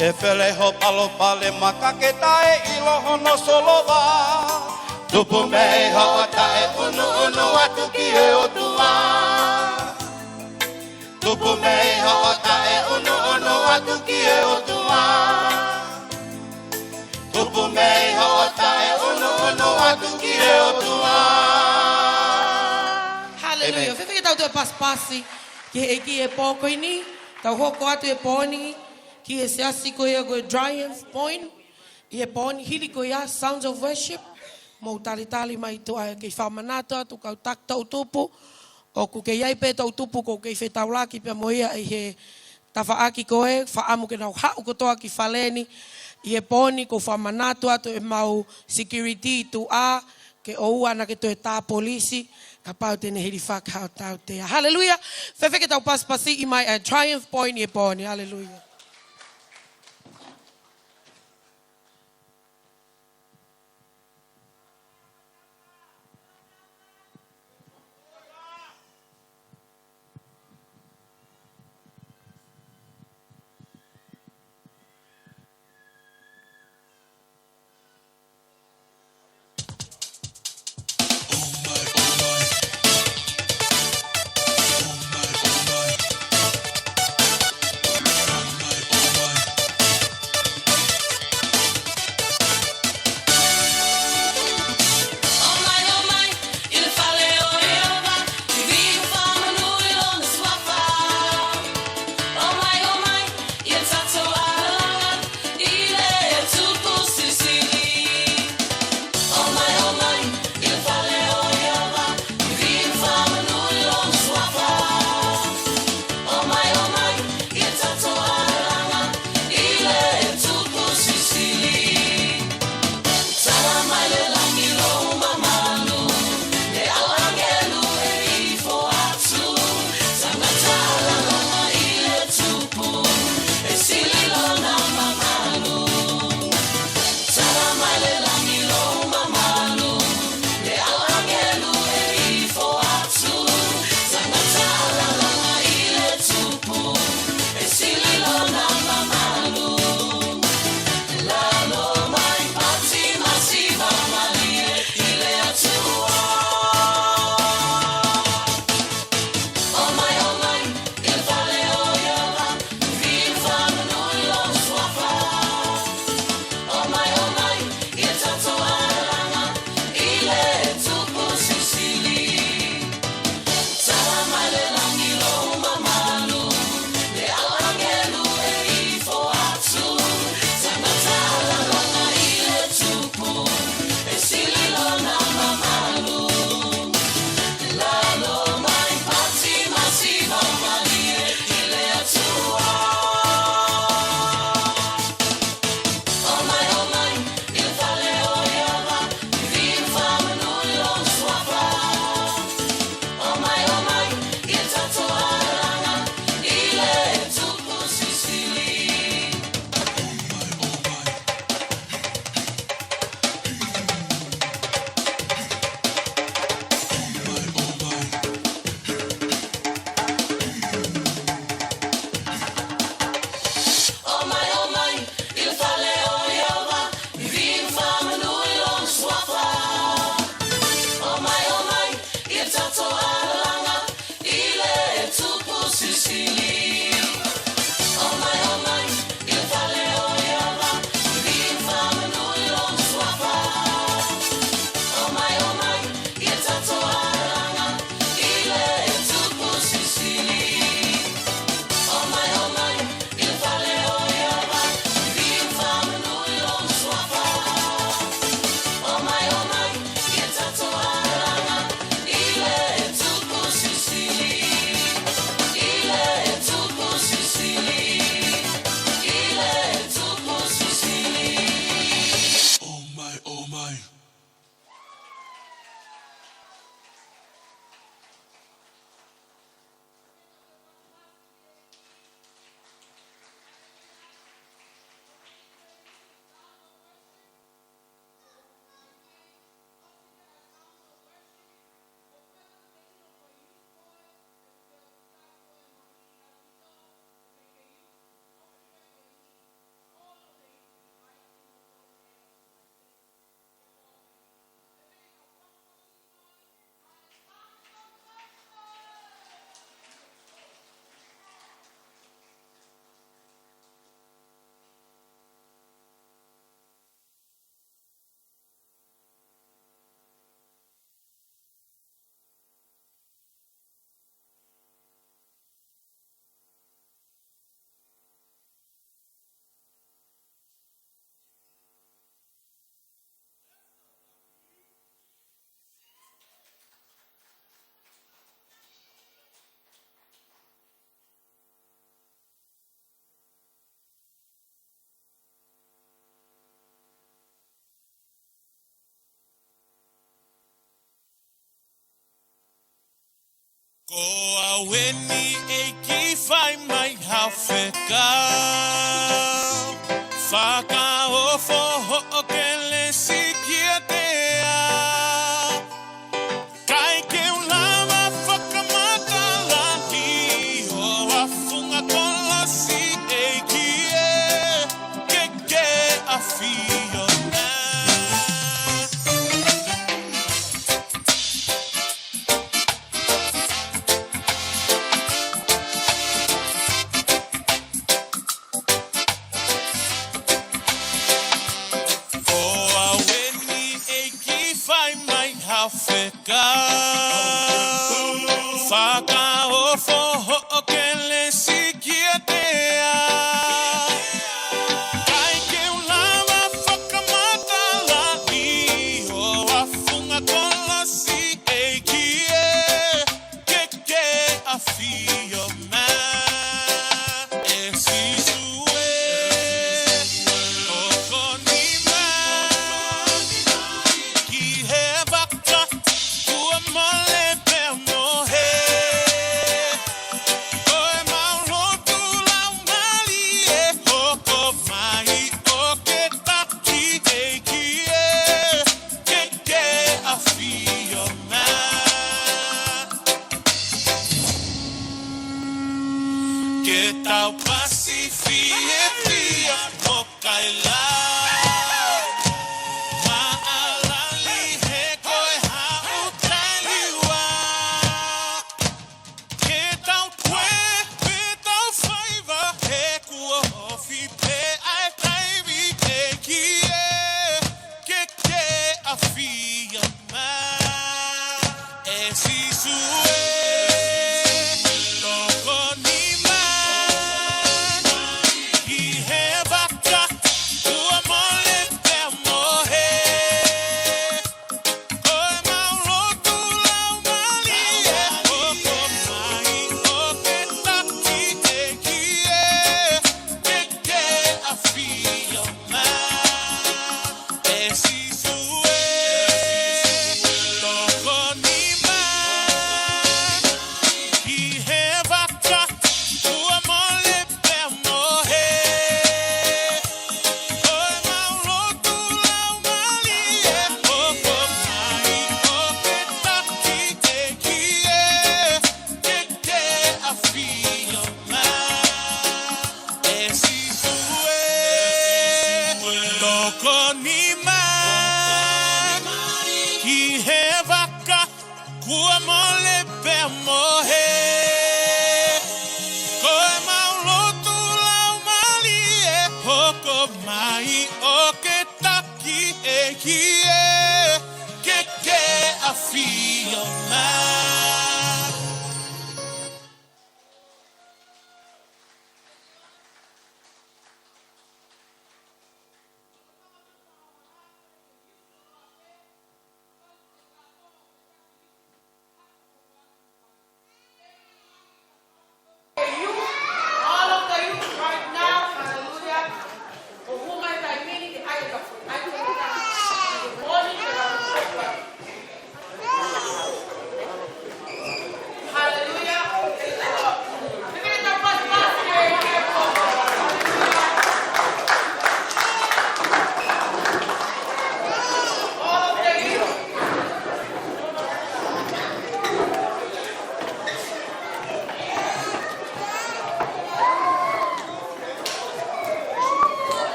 ʻE fele hoʻo palopalema ka ke taʻeʻilo hono solova. Tupu mei hoʻo taʻeʻunuʻunu atu ki he ʻOtua. Tupu mei hoʻo taʻeʻunuʻunu atu ki he ʻOtua. Tupu mei hoʻo taʻeʻunuʻunu atu ki he ʻOtua. Haleluia. ʻĒmeni. Fēfē ke tau toe pasipasi ki he ʻEiki he pō ko eni, tau hoko atu he pō ni ki he siasi ko ia ko e Triumph Point, ʻi he pō ni hili ko ia Sounds of Worship, mou talitali mai tuʻa, kei fakamanatu atu kau taki toʻutupu, ʻoku kei ʻi ai pē toʻutupu ʻoku kei fetaulaki pea mo ia ʻi he tafaʻaki ko ē, fakaʻamu ke nau haʻu kotoa ki fale ni, ʻi he pō ni ʻoku fakamanatu atu ʻemau security tuʻa, ke ʻoua naʻa ke toe tā polisi, kapau te ne hilifaki haʻo tautea. Haleluia. Fēfē ke tau pasipasiʻi mai ʻa e Triumph Point ʻi he pō ni. Haleluia. ʻOku ou ʻi heni ʻEiki, fai mai haʻo fekau. Fakaofo hoʻo kelesi kiate au. ʻIkai ke u lava fakamatalaʻi hoʻo funga kolosi ʻEiki ē, ke ke ʻafio mai. ʻOku ou ʻi heni ʻEiki, fai mai haʻo fekau. Fakaofo hoʻo kelesi kiate au. ʻIkai ke u lava fakamatalaʻi hoʻo funga kolosi ʻEiki ē, ke ke ʻafio mai. ʻE Sīsū ē, tokoni mai ki he vaka, kuo mole pea mohe. Ko ʻemau lotu laumālie, hoko mai ʻo ke taki ʻEiki ē, ke ke ʻafio mai. Ke tau pasi fiefia mo kaila. Maʻalali he ko e haʻu taimi ua. Ke tau kole pea tau faiva he kuo ofi pē ʻa e taimi, ʻEiki ē, ke ke ʻafio mai. ʻE Sīsū ē, tokoni mai ki he vaka, kuo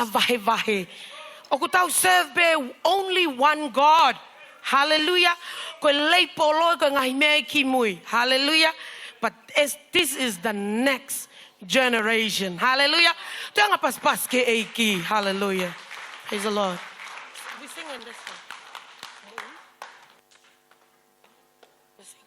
vahevahe. ʻOku tau serve pē only one God. Hallelujah. Ko e leipolo, ko e ngaahi meʻa kimui. Hallelujah. But as, this is the next generation. Hallelujah. Tuʻunga pasipasi ki he ʻEiki. Hallelujah. Praise the Lord. We sing in this one. We sing.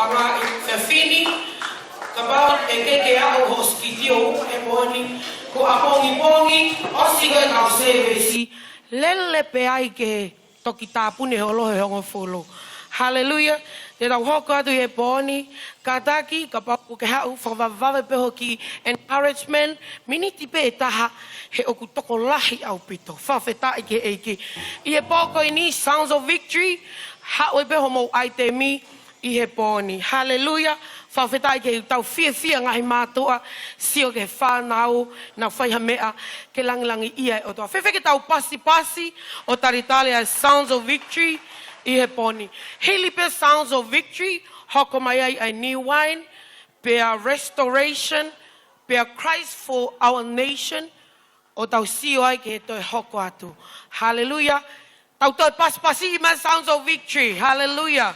All right, Fefine, kapau ʻe ke ke aʻu hoʻo sikitiō he pō ni, ko ʻapongipongi, ʻosi ko ʻetau sēvesi, lele pē ai ke toki tāpuni holo he hongofulu. Haleluia. Te tau hoko atu he pō ni, kātaki, kapau ʻoku ke haʻu fakavavevave pē hoʻo kiʻi encouragement, miniti pē ʻe taha, he ʻoku tokolahi ʻaupito. Fakafetaʻi ki he ʻEiki. ʻI he pō ko eni, Sounds of Victory, haʻu ai pē hoʻomou ʻaitemi ʻi he pō ni. Haleluia. Fakafetaʻi ki heʻetau fiefia ngaahi mātuʻa, sio ki he fānau, nau fai ha meʻa ke langilangiʻia e ʻOtua. Fēfē ke tau pasipasi ʻo talitali ʻa e Sounds of Victory ʻi he pō ni. Hili pē Sounds of Victory, hoko mai ai ʻa e New Wine, pea Restoration, pea Christ for Our Nation, ʻo tau sio ai ki he toe hoko atu. Haleluia. Tau toe pasipasiʻi mai Sounds of Victory. Haleluia.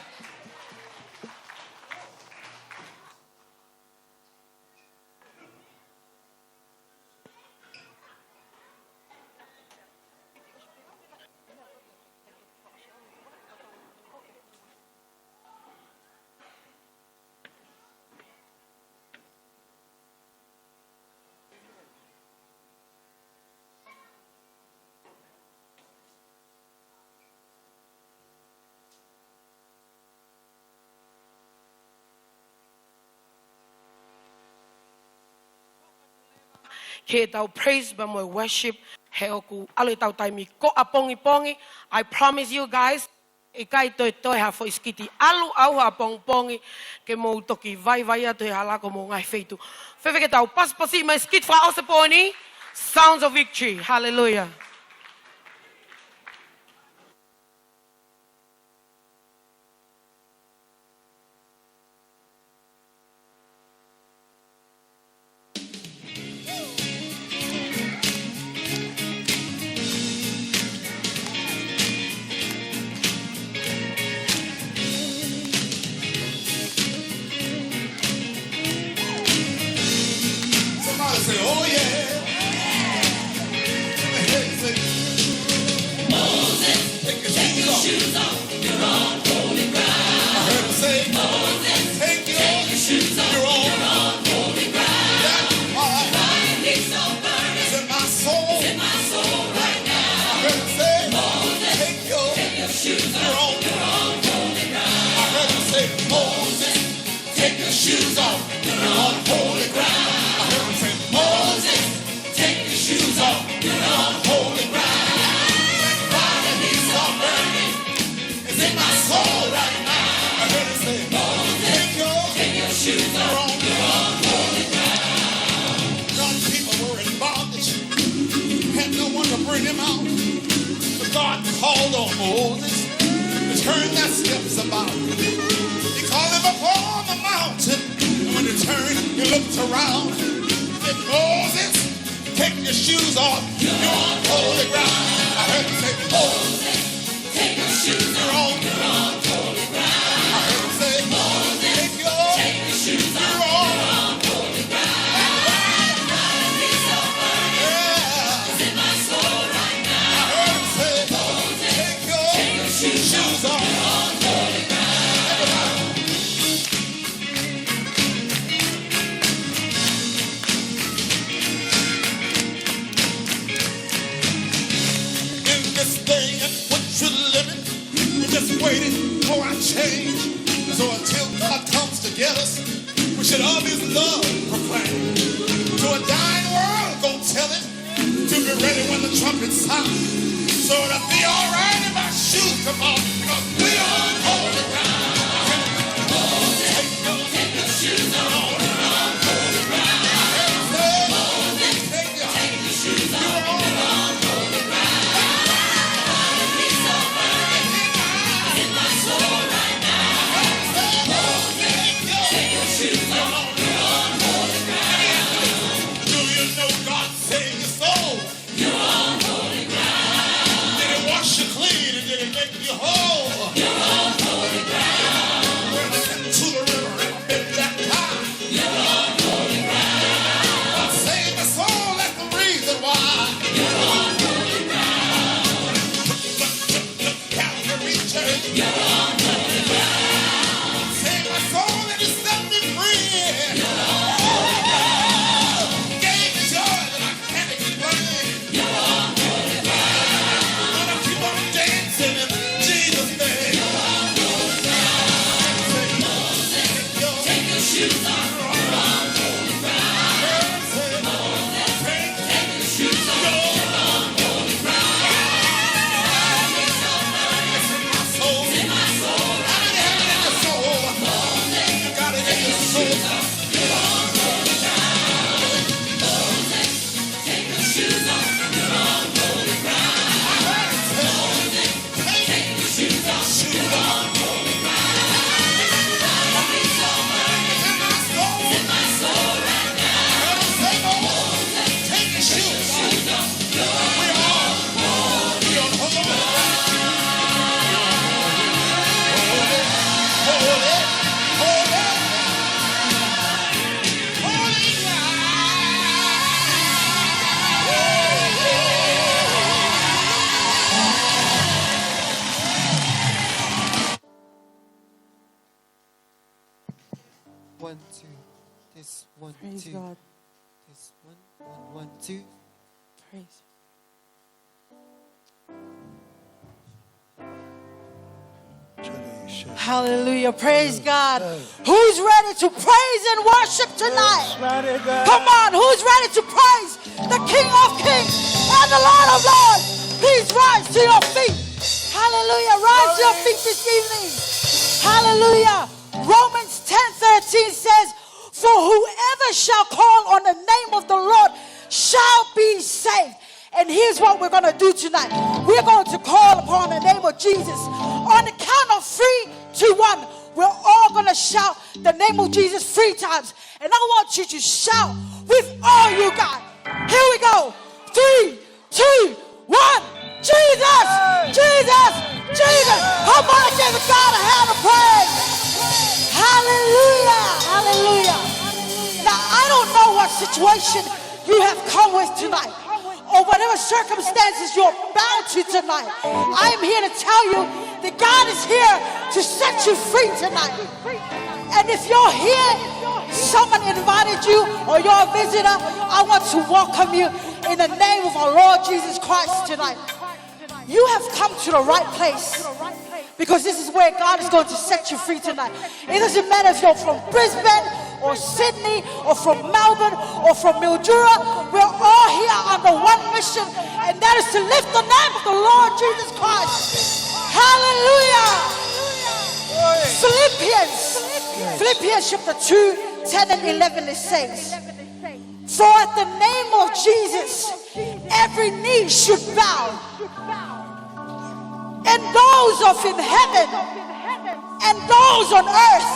Ke tau praise pea mo e worship, he ʻoku ʻalu ʻetau taimi ko ʻapongipongi. I promise you guys, ʻikai toe toe ha foʻi sikiti, ʻalu ʻauha ʻapongipongi, ke mou toki vaivai atu he hala ki homou ngaahi feituʻu. Fēfē ke tau pasipasi mai sikiti fakaʻosi e pō ni, Sounds of Victory. Haleluia. Somebody say, "Oh, yeah." Let me hear you say, "Moses, take your shoes off. You're on holy ground." I heard him say, "Moses, take your shoes off. You're on holy ground." That's why it's in my soul. It's in my soul right now. I heard him say, "Moses, take your shoes off. You're on holy ground." I heard him say, "Moses, take your shoes off. You're on holy ground." I heard him say, "Moses, take your shoes off. You're on holy ground." That fire he's so burning is in my soul right now. I heard him say, "Moses, take your, take your shoes off. You're on holy ground." God's people were in bondage, had no one to bring them out. But God called on Moses to turn their steps about. He called him upon the mountain, and when he turned, he looked around. He said, "Moses, take your shoes off. You're on holy ground." I heard him say, "Moses, take your shoes off. You're on holy ground." I heard him say, "Moses, take your, take your shoes off. You're on holy ground." Yeah. I heard him say, "Take your shoes off." Everybody. In this day in which we're living, we're just waiting for our change. So until God comes to get us, we should of his love proclaim. To a dying world, go tell it to be ready when the trumpet sounds. So it'll be all right if our shoes come off, because we on holy ground. Take your, take your shoes off. We're on holy ground. Take your, take your shoes off. We're on holy ground. It's in my soul right now. Take your, take your shoes off. We're on holy ground. Do you know God saved your soul? You're on holy ground. Did he wash you clean and did he make you whole? You're on holy ground. One, two. Test, one, two. Praise God. Test, one, one, one, two. Praise. Hallelujah. Praise God. Who's ready to praise and worship tonight? Come on, who's ready to praise the King of Kings and the Lord of Lords? Please rise to your feet. Hallelujah. Rise to your feet this evening. Hallelujah. Romans ten thirteen says, "For whoever shall call on the name of the Lord shall be saved." And here's what we're gonna do tonight. We're going to call upon the name of Jesus. On the count of three, two, one, we're all gonna shout the name of Jesus three times. And I want you to shout with all you got. Here we go. Three, two, one. Jesus! Jesus! Jesus! Come on, give God a hand of praise. Hallelujah! Hallelujah! Now, I don't know what situation you have come with tonight, or whatever circumstances you're bound to tonight. I am here to tell you that God is here to set you free tonight. And if you're here, someone invited you, or you're a visitor, I want to welcome you in the name of our Lord Jesus Christ tonight. You have come to the right place, because this is where God is going to set you free tonight. It doesn't matter if you're from Brisbane or Sydney or from Melbourne or from Mildura. We're all here under one mission, and that is to lift the name of the Lord Jesus Christ. Hallelujah. Philippians, Philippians chapter two, ten and eleven, it says, "For at the name of Jesus, every knee should bow, and those of in heaven, and those on earth,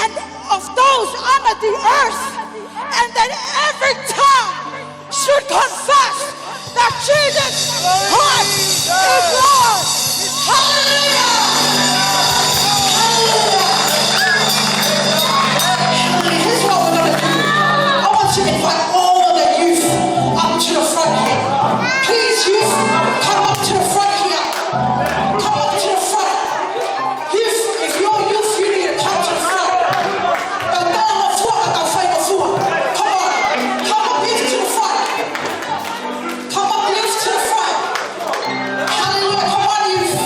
and of those under the earth, and that every tongue should confess that Jesus Christ is Lord." Hallelujah! Hallelujah! Here's what we're gonna do. I want to invite all of the youth up to the front here. Please, youth, come up to the front here. Come up to the front. Youth, if you're youth, you need to come to the front. But don't look forward, don't fight the floor. Come on. Come up, youth, to the front. Come up, youth, to the front. Hallelujah. Come on, youth.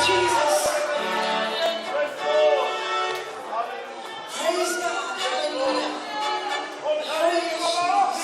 Jesus. Praise God. Hallelujah. Praise Jesus.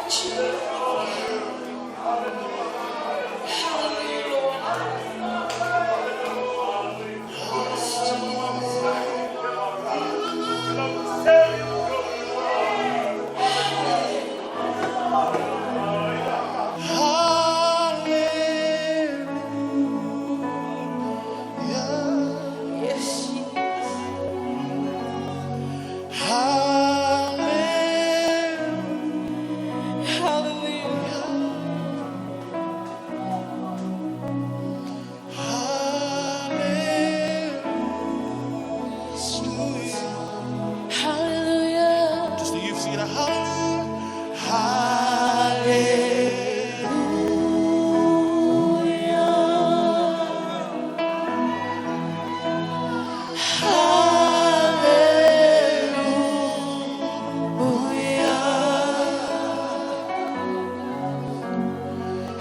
Hallelujah. Yes, Jesus. Hallelujah. Hallelujah. Hallelujah. Just the youth singing a hallelujah. Hallelujah. Hallelujah.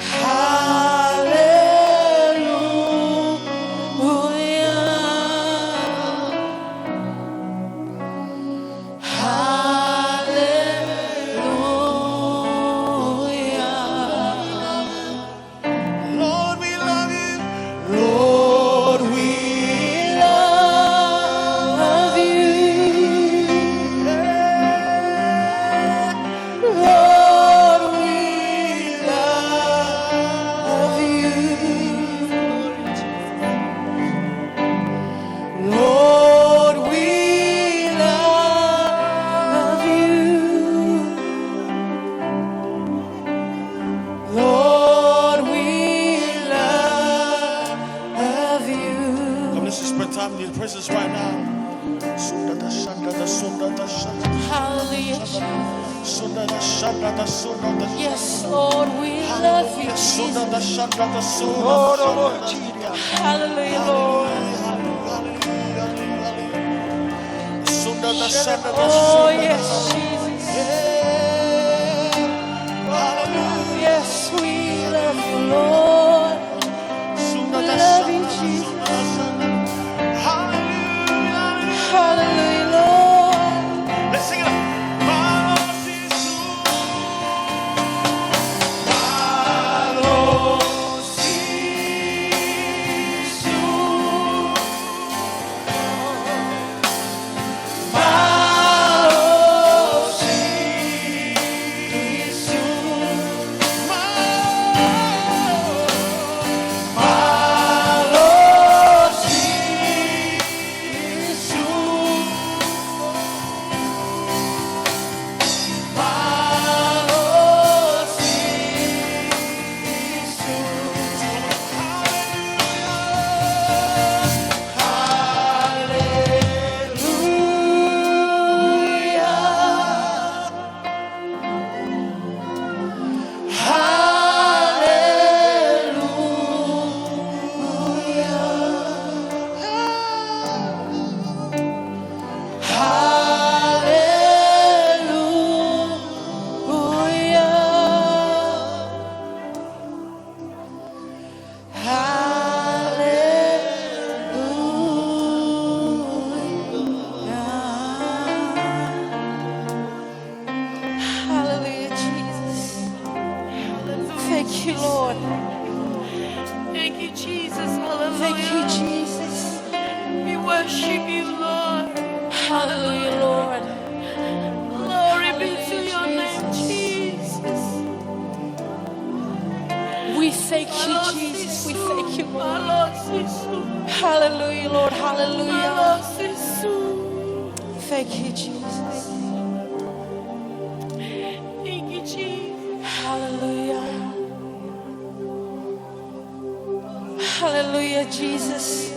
Hallelujah. Hallelujah. Lord, we love you. Lord, we love you. Lord, we love you. Lord, we love you. Lord, we love you. Come, let's just spend time in your presence right now. Hallelujah, Jesus. Yes, Lord, we love you, Jesus. Hallelujah, Lord. Oh, yes, Jesus. Yes, we love you, Lord. We love you, Jesus. Hallelujah, Lord. Let's sing it. Hallelujah, Jesus. Thank you, Lord. Thank you, Jesus. Hallelujah. Thank you, Jesus. We worship you, Lord. Hallelujah, Lord. Glory be to your name, Jesus. We thank you, Jesus. We thank you, Lord. Hallelujah, Lord. Hallelujah. Thank you, Jesus. Thank you, Jesus. Hallelujah. Hallelujah, Jesus.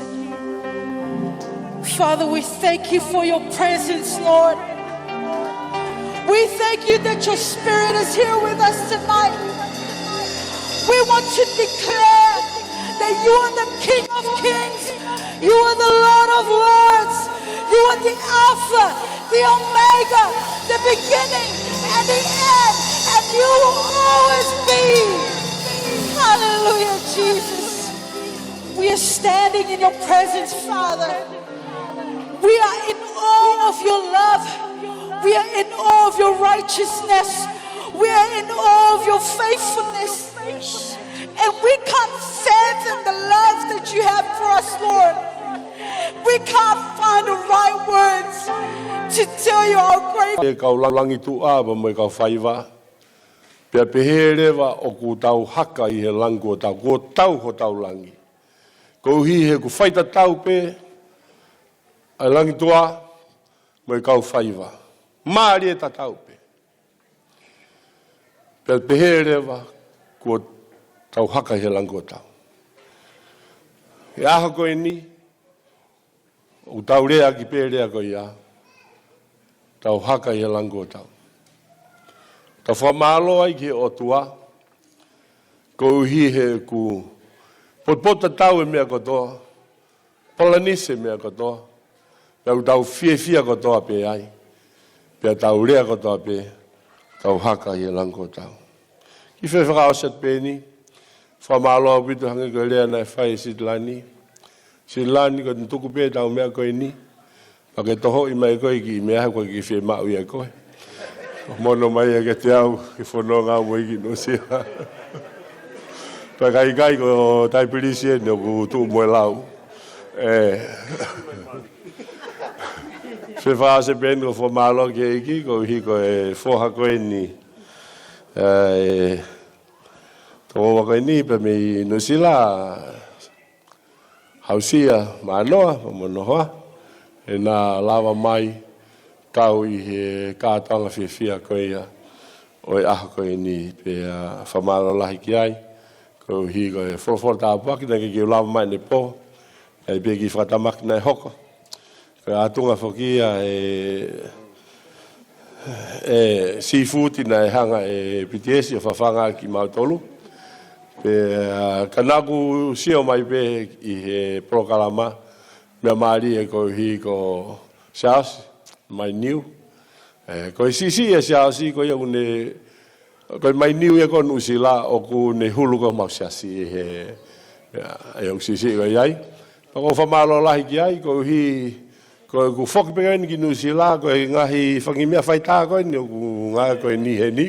Father, we thank you for your presence, Lord. We thank you that your spirit is here with us tonight. We want to declare that you are the King of Kings. You are the Lord of Lords. You are the Alpha, the Omega, the beginning and the end, and you will always be. Hallelujah, Jesus. We are standing in your presence, Father. We are in awe of your love. We are in awe of your righteousness. We are in all of your faithfulness. And we can't fathom the love that you have for us, Lord. We can't find the right words to tell you how grateful. E kau lang-, langi tuʻa pea mo e kau faiva. Pea pehē leva ʻoku tau haka ʻi he langi kuo tau, kuo tau hotau langi. Koeʻuhi he ʻoku faitatau pē ʻa e langi tuʻa mo e kau faiva. Mālie tatau pē. Pea pehē leva kuo tau haka ʻi he langi kuo tau. ʻI he ʻaho ko eni, ʻoku tau lea ʻaki pē lea ko ia, tau haka ʻi he langi kuo tau. Tau fakamālō ai ki he ʻOtua, koeʻuhi he ʻoku potupotutatau e meʻa kotoa, palanisi e meʻa kotoa, pea ʻoku tau fiefia kotoa pē ai, pea tau lea kotoa pē, tau haka ʻi he langi kuo tau. Kiʻi fehuʻi fakaʻosi atu pē eni, fakamālō ʻaupito hangē ko e lea naʻe fai ʻe Sitilani. Sitilani, ko e tuku pē ʻetau meʻa ko eni, pea ke tohoʻi mai koe e kiʻi meʻa he ʻoku ʻikai ke fiemaʻu ia ʻe koe. Mono mai ia kiate au, ke fononga au mo e kiʻi Nuʻusila. Pea ka ʻikai ko e taipilisi eni ʻoku tuʻu mo e lau. ʻE. Fehuʻi fakaʻosi pē eni ko e fakamālō ki he ʻEiki, koeʻuhi ko e foha ko eni. ʻE, tokoua ko eni pē mei Nuʻusila, Hausia Mānoa, mo Nohoa, ʻena lava mai kau ʻi he kātoanga fiefia ko ia ʻo e ʻaho ko eni, pea fakamālō lahi ki ai, koeʻuhi ko e folofola tāpuaki naʻe ʻikai ke u lava mai ʻanepō, ʻa ia pē kiʻi fakatamaki naʻe hoko. Ko e ʻatunga foki ia e, e seafood naʻe hanga ʻe Piti ʻEsi ʻo fafanga kimautolu. Pea, ʻa, ka naʻa ku sio mai pē ʻi he polokalama, meʻa mālie koeʻuhi ko Siaosi, mai Niu. ʻE, ko e siʻisiʻi ʻa Siaosi ko ia ʻoku ne, ko e mai Niu ia ko Nuʻusila ʻoku ne hulu ko homau siasi ʻi he, ʻa, ʻe ʻoku siʻisiʻi ko ia ai. Pea ʻoku ou fakamālō lahi ki ai, koeʻuhi, ko ʻeku foki pē ko eni ki Nuʻusila, ko e ngaahi fanga meʻa faitā ko eni, ʻoku ngāue ko eni heni.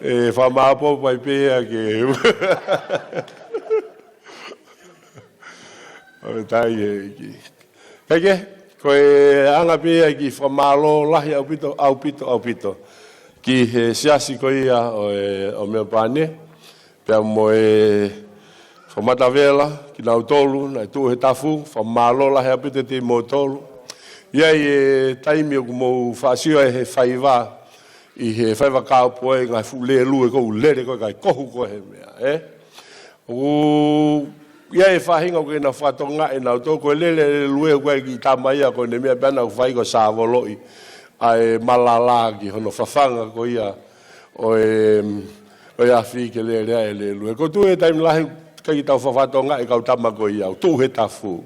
ʻE, fakamāʻopoʻopo ai pē ia ke. ʻO tai e ki. Kae kehe, ko e anga pē ia e kiʻi fakamālō lahi ʻaupito, ʻaupito, ʻaupito. Ki he siasi ko ia ʻo e, ʻo Melbourne, pea mo e fakamatavela, kinautolu naʻe tuʻu he tafu, fakamālō lahi ʻaupito kiate kimoutolu. ʻI ai e taimi ʻoku mou faʻa sio ai he faiva, ʻi he faiva kāupoe, ngaahi fuʻu lēlue ʻoku lele ko ē kae kohu ko ē he meʻa, ē? ʻOku ʻi ai e faʻahinga ʻoku ʻikai ke nau fakatokangaʻi ʻe nautolu ko e lele e lēlue ʻoku ʻikai ke tama ia ko ʻene meʻa pē ʻana ʻoku fai ko e sāvoloʻi ʻa e malala ki hono fafanga ko ia ʻo e, ʻo e afi ke lele ai e lēlue. ʻOku tuʻu e taimi lahi ʻikai ke tau fakatokangaʻi e kau tama ko ia ʻoku tuʻu he tafu.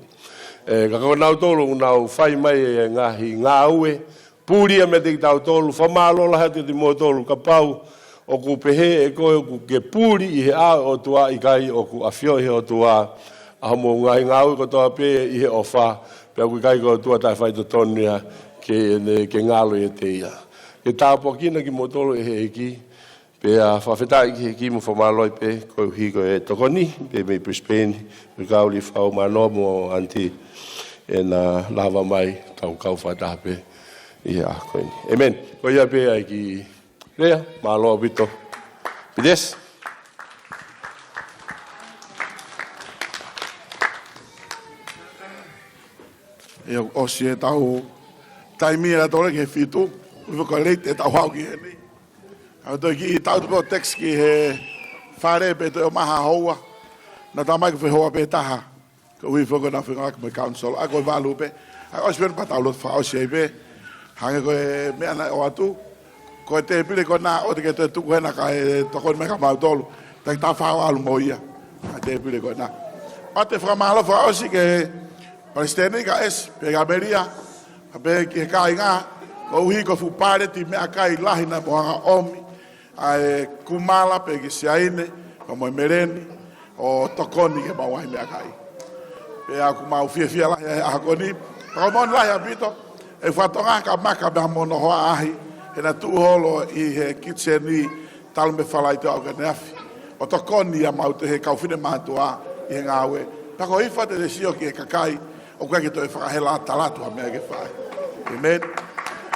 ʻE, ka ko nautolu ʻoku nau fai mai e ngaahi ngāue, puli ia meiate kitautolu, fakamālō lahi atu kiate kimoutolu, kapau ʻoku pehē ʻe koe ʻoku ke puli ʻi he ʻao ʻo e ʻOtua, ʻikai, ʻoku ʻafioʻi ʻe he ʻOtua ʻa hoʻomou ngaahi ngāue kotoa pē ʻi he ʻofa, pea ʻoku ʻikai ko e ʻOtua taʻefaitotonu ia ke ne, ke ngalo ʻiate ia. Ke tāpuakiʻi kimoutolu ʻe he ʻEiki, pea fakafetaʻi ki he ʻEiki mo fakamālō ai pē, koeʻuhi ko e tokoni, pea mei Brisbane, mo e kau Lifau Mānoa mo Aunty, ʻena lava mai tau kau fakataha pē ʻi he ʻaho ko eni. ʻĒmeni. Ko ia pē ʻa e kiʻi lea, mālō ʻaupito. Piti ʻEsi. ʻIo, ʻosi ʻetau taimi ʻe tole ki he fitu, ʻoku late ʻetau haʻu ki heni. ʻA e toe kiʻi tau tuʻu pē ʻo text ki he fale pea toe ʻomai ha houa. Naʻa tau ʻomai ko e houa pē taha. Koeʻuhi foki ko ʻena fengāueʻaki mo e council. ʻA ia ko e valu pē. ʻA ia ʻosi pē pea tau lotu fakaʻosi ai pē. Hangē ko e meʻa naʻe ʻoatu. Ko e tēpile ko ena ʻoua te ke toe tuku hena kae tokoni mai kia mautolu. Te tau fakaʻalu mo ia. ʻA e tēpile ko ena. ʻOatu e fakamālō fakaʻosi ki he Palesiteni kia ʻEsi, pea kia Melia, pea ki he kāinga, koeʻuhi ko e fuʻu paleti meʻakai lahi naʻa mou hanga ʻomi, ʻa e kumala pea ki Siaine, pea mo e meleni, ʻo tokoni ki heʻemau ngaahi meʻakai. Pea ʻoku mau fiefia lahi he ʻaho ko eni, pea ʻoku moʻoni lahi ʻaupito, e fatongia ka maka mea mo Nohoa ʻaʻahi, he naʻa tuʻu holo ʻi he kitchen ʻi Talu mei he falaite ʻo aʻu ki he efiafi, ʻo tokoni ʻa mautolu he kau finemātuʻa ʻi he ngāue. Pea ko e hifo atu e sio ki he kakai, ʻoku ʻikai ke toe fakahela atu ha meʻa ke fai. ʻĒmeni.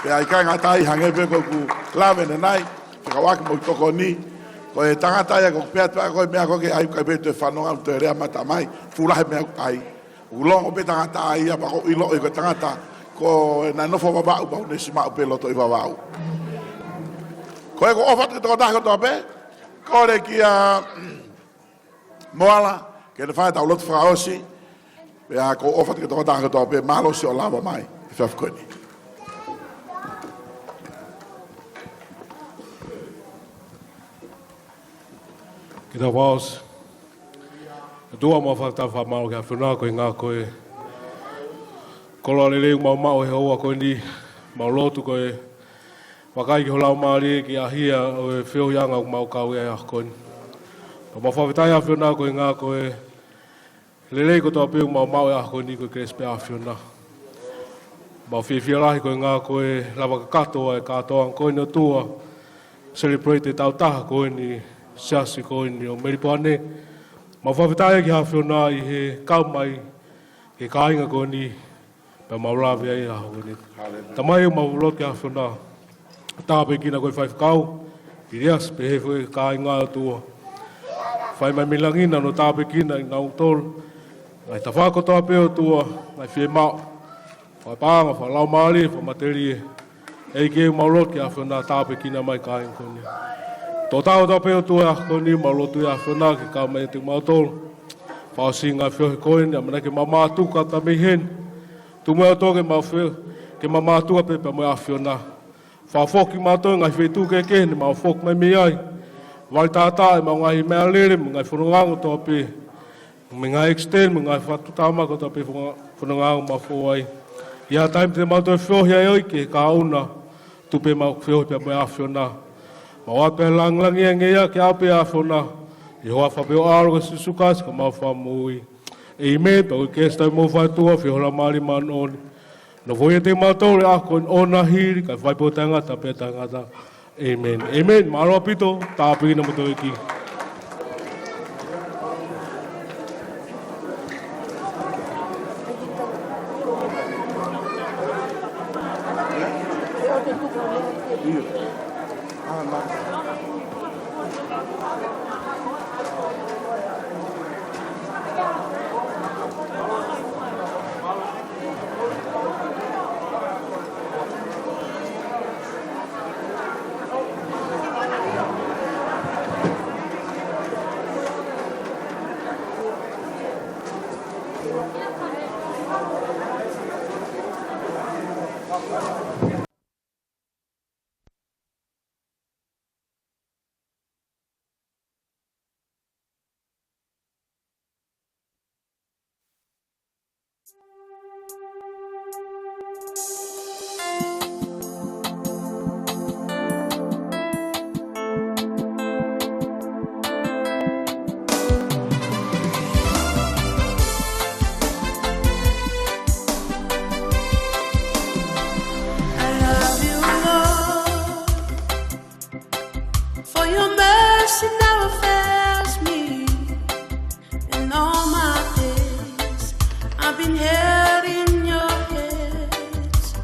Pea ʻikai ngata ai, hangē pē ko ʻeku lave ʻanenai, fekauʻaki mo e tokoni, ko e tangata ia ʻoku pehē atu pē ko e meʻa ko ē ke ʻai, ʻikai pē toe fanongo, toe lea mata mai, fuʻu lahi e meʻa ʻoku ʻai. ʻOku longo pē tangata ia, pea ʻoku ʻiloʻi ko e tangata ko ē naʻe nofo Vavaʻu, pea ʻoku ne ʻosi maʻu pē loto ʻi Vavaʻu. Ko ʻeku ʻofa atu ki he tokotaha kotoa pē, kole kia Moala ke ne fai ʻetau lotu fakaʻosi, pea ʻoku ou ʻofa atu ki he tokotaha kotoa pē, mālō siʻo lava mai he efiafi ko eni. Ke tau fakaʻosi. ʻOtua, mau fakatau fakamālō ki he ʻAfiona koeʻuhi ko e koloa lelei ʻoku mau maʻu he houa ko eni, mau lotu ko e vakai ki ho Laumālie ki he ʻahia ʻo e feohiʻanga ʻoku mau kau ai he ʻaho ko eni. Pea mau fakafetaʻi ʻAfiona koeʻuhi ko e lelei kotoa pē ʻoku mau maʻu he ʻaho ko eni ko e kelesi pē ʻa e ʻAfiona. Mau fiefia lahi koeʻuhi ko e lava kakato ʻa e kātoanga ko eni ʻOtua, celebrate e taʻu taha ko eni, siasi ko eni ʻo Melipoane. Mau fakafetaʻi ki he ʻAfiona ʻi he kau mai ki he kāinga ko eni, pea mau lave ai he ʻaho ko eni. Haleluia. Tamai, mau lotu ki he ʻAfiona, tāpuekina ko e faifekau Iliasi pehē foki ki he kāinga ʻOtua. Fai mai mei langi naʻa nau tāpuekina kinautolu. Ngaahi tafaʻaki kotoa pē ʻOtua, ngaahi fiemaʻu, fakapaʻanga, fakalaumālie, fakamatelie. ʻEiki, mau lotu ki he ʻAfiona, tāpuekina mai e kāinga ko eni. Tokotaha kotoa pē ʻOtua he ʻaho ko eni, mau lotu ki he ʻAfiona ke kau mai ʻiate kimautolu. Fakaʻosinga e feohi ko eni, ʻamanaki ke mau mātuku atu mei heni. Tuku muʻa ʻOtua ke mau fe-, ke mau mātuku pē pea mo e ʻAfiona. Fakafoki kimautolu he ngaahi feituʻu kehekehe ne mau foki mai mei ai. Vali tātā ʻemau ngaahi meʻalele, mo e ngaahi fononga kotoa pē. Mo e ngaahi accident, mo e ngaahi fakatuʻutāmaki kotoa pē fononga, fononga ʻoku mau fou ai. ʻI ha taimi te mau toe feohi ai ʻo ʻikai ke kahaʻu na, tuku pē mau feohi pea mo e ʻAfiona. Mau ʻoatu pē lāngilangi ange ia ke ʻaʻau pē ʻa e ʻAfiona. ʻI he huafa pē ho ʻAlo ko Sīsū Kalaisi ko homau Fakamoʻui. ʻĒmeni. Pea ko e kelesi ʻa e ʻOtua, feohi ʻa e Laumālie Māʻoniʻoni, nofoʻia ʻiate kimautolu he ʻaho ko eni ʻo nahili, kae fai pē ʻo taʻengata pea taʻengata. ʻĒmeni. ʻĒmeni. Mālō ʻaupito, tāpuekina kimoutolu ʻe he ʻEiki. I love you, Lord, for your mercy never fails me. In all my days, I've been held in your hands.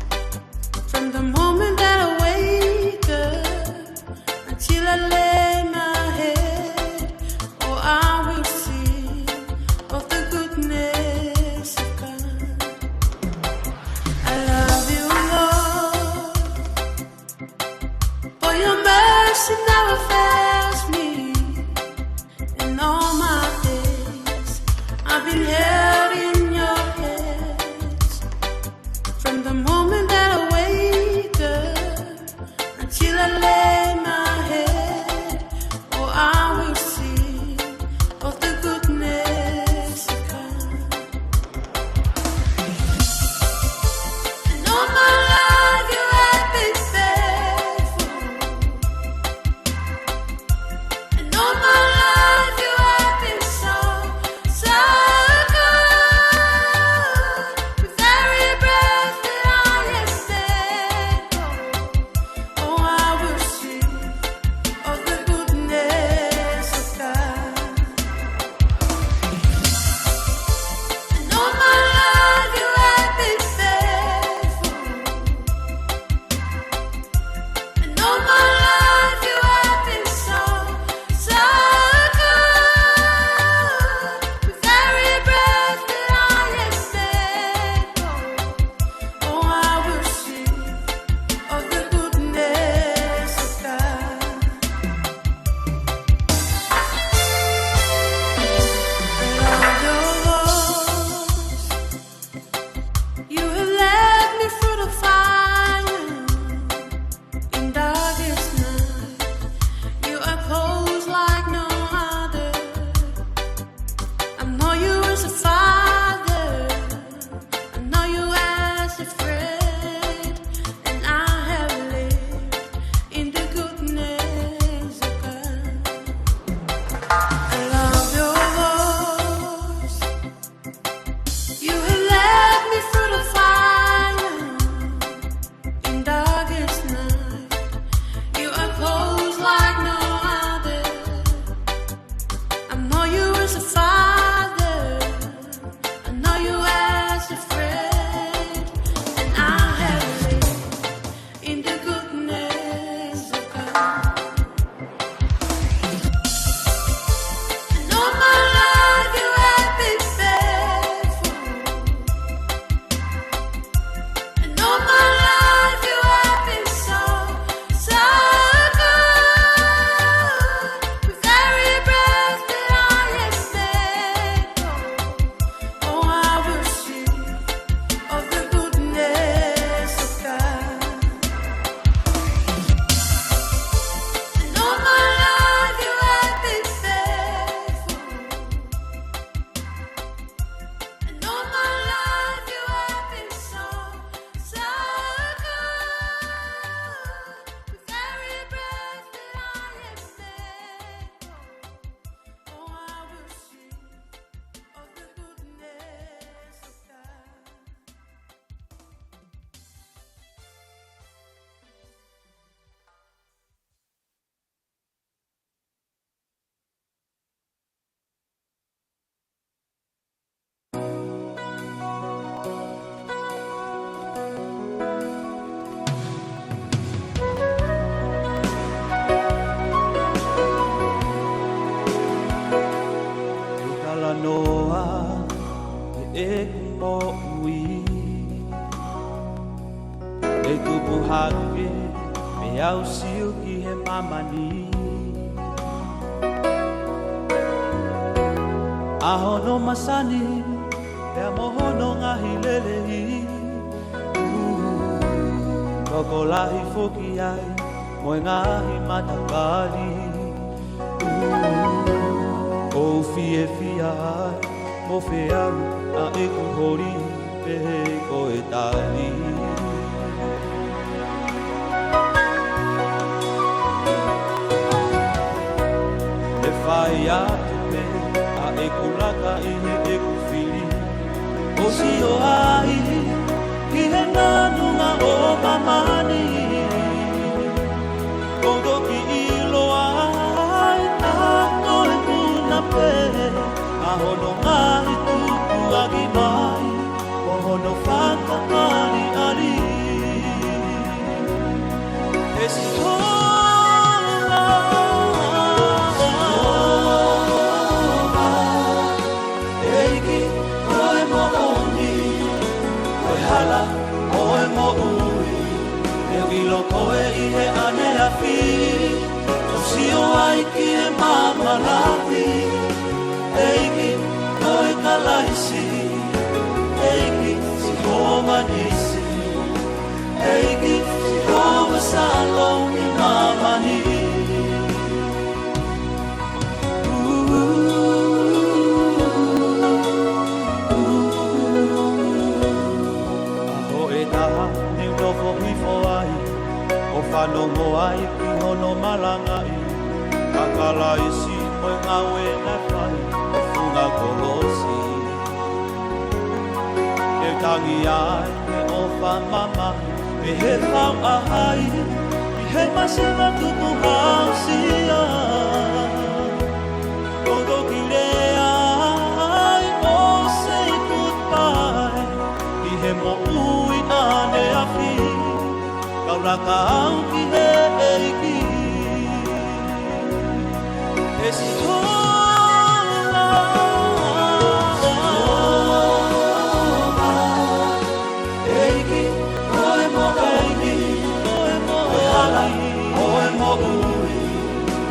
From the moment that I wake up until I lay my head, oh, I will sing of the goodness of God. I love you, Lord, for your mercy never fails me. ʻAu sio ki he māmani, ʻa hono masani, pea mo hono ngaahi lelei. Tokolahi foki ai mo e ngaahi matakali. ʻOku ou fiefia ai mo feau ʻa ʻeku holi, pehē ko e tali. ʻE fai atu pē ʻa ʻeku laka ʻi heʻeku fili, ʻo sio ai ki he nganunga ʻo māmani. ʻOku ou toki ʻilo ai ʻa e kona pē ʻa hono ngaahi tukuakiʻi mai, ʻo hono fakaʻaliʻali. ʻE Sihova, ʻEiki, ko e moʻoni, ko e hala ʻo e moʻui, ʻe ʻilo koe ʻi he ʻaneafi, ʻo sio ai ki he maama lahi. ʻEiki, ko e Kalaisi, ʻEiki, Sihova Nisi, ʻEiki, Sihova Shalom ʻi māmani. ʻAho ʻe taha ne u nofo hifo ai, ʻo fanongo ai ki hono malangaʻi ʻa Kalaisi mo e ngāue naʻe fai ʻi he funga kolosi. Ke tangi ai he ʻofa mamahi, ʻi he fau ʻa hai, ʻi he masiva tukuhausia. ʻOku ou toki lea ai ʻo say goodbye ʻi he moʻui ʻaneafi, kau laka au ki he ʻEiki. ʻE Sihova, ʻEiki, ko e moʻoni, ko e hala ʻo e moʻui,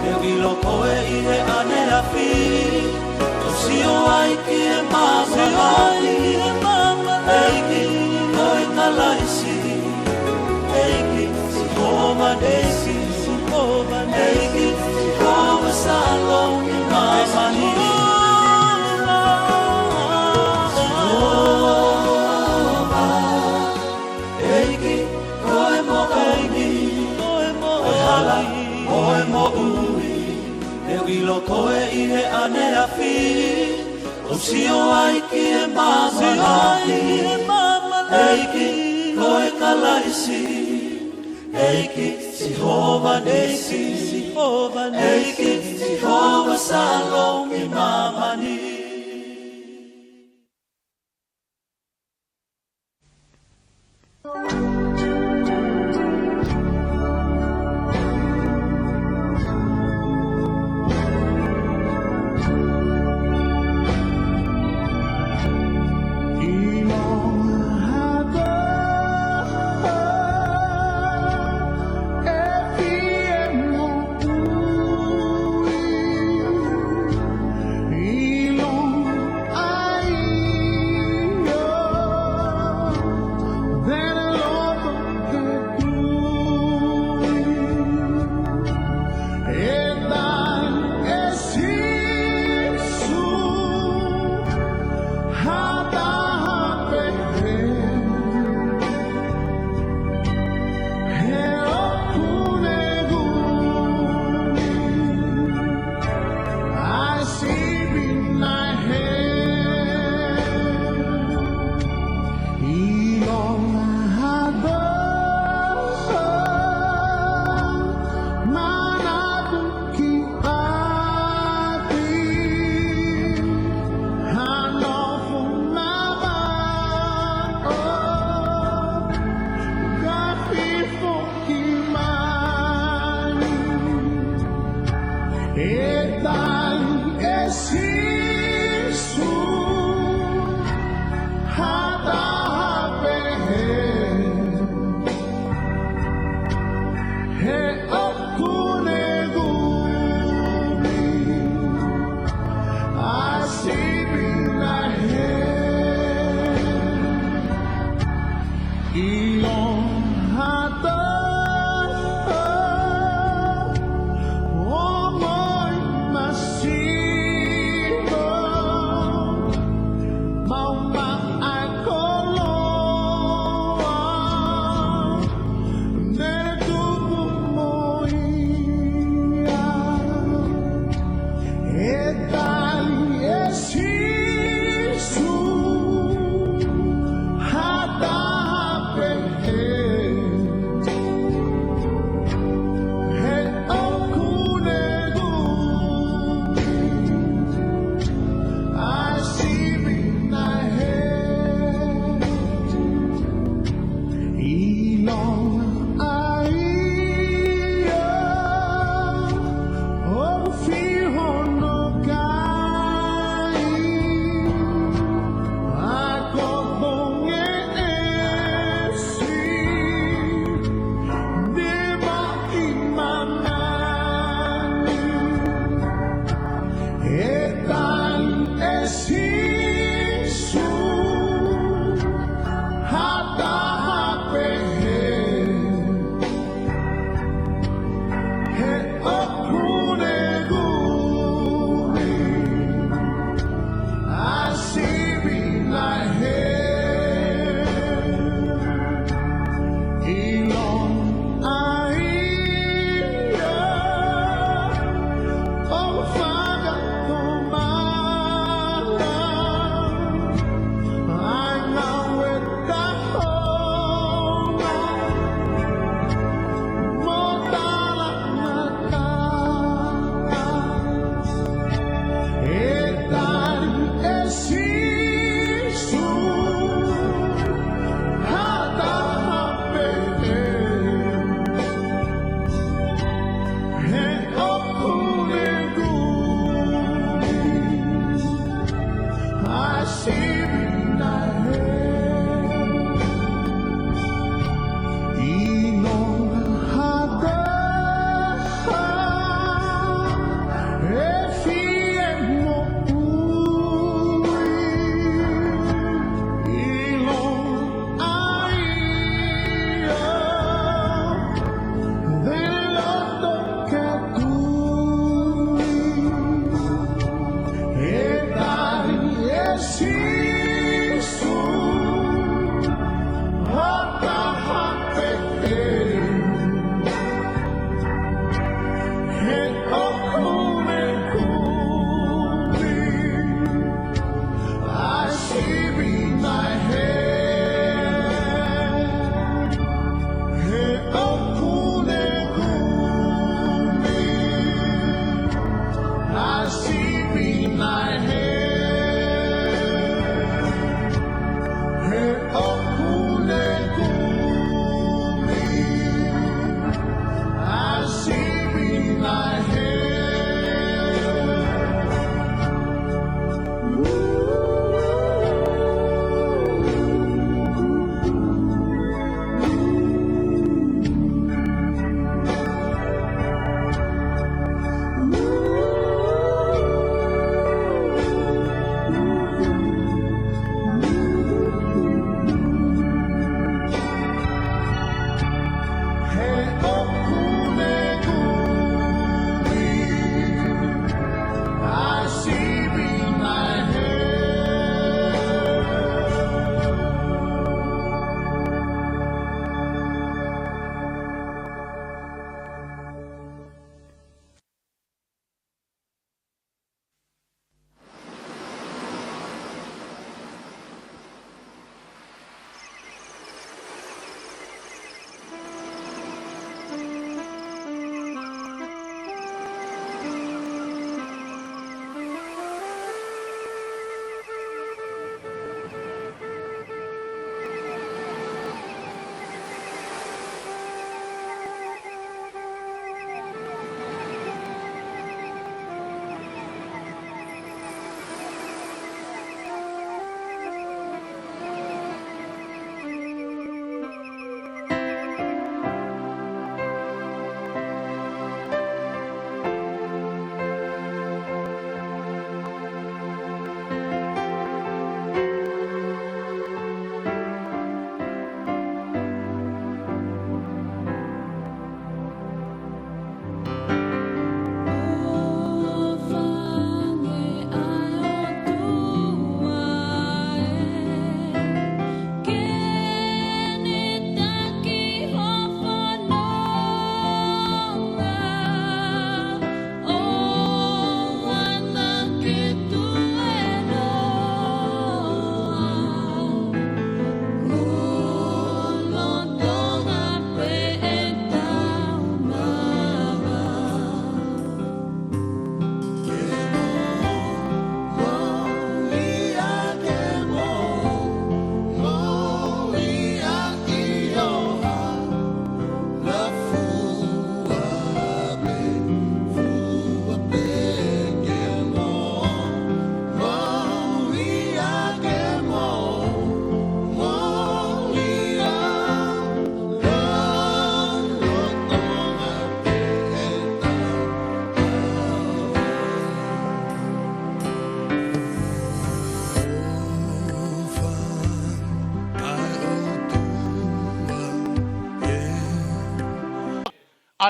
ʻe ʻilo koe ʻi he ʻaneafi, ʻo sio ai ki he maama lahi. ʻEiki, ko e Kalaisi, ʻEiki, Sihova Nisi, Sihova Nisi, ʻEiki, Sihova Shalom ʻi māmani. Sihova, ʻEiki, ko e moʻoni, ko e hala ʻo e moʻui, ʻe ʻilo koe ʻi he ʻaneafi, ʻo sio ai ki he maama lahi. ʻEiki, ko e Kalaisi, ʻEiki, Sihova Nisi, Sihova Nisi, ʻEiki, Sihova Shalom ʻi māmani. I sleep in my head. Ilonga hado manabu ki ati, hano fumaba o kapi fo ki mai. E tai e Sīsū, ha taha pē he, he Fihono kai, ako ponge esi, dema i manani, e tali esi su, hata hape he. He ʻoku ne kumi ʻa sivi lahi ʻi loto ʻa ia ʻoku fakatomala.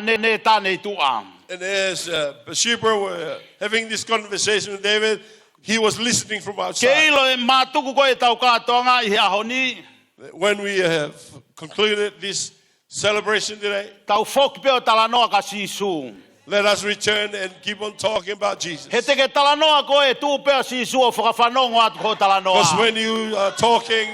ʻa Nētane ʻi tuʻa. And as, uh, Bathsheba were having this conversation with David, he was listening from outside. Ke ʻilo e mātuku ko ē ʻetau kātoanga ʻi he ʻaho ni. When we have concluded this celebration today, tau foki pē ʻo talanoa kia Sīsū. Let us return and keep on talking about Jesus. He te ke talanoa koe, tuʻu pē ʻa Sīsū ʻo fakafanongo atu ki hoʻo talanoa. Because when you are talking,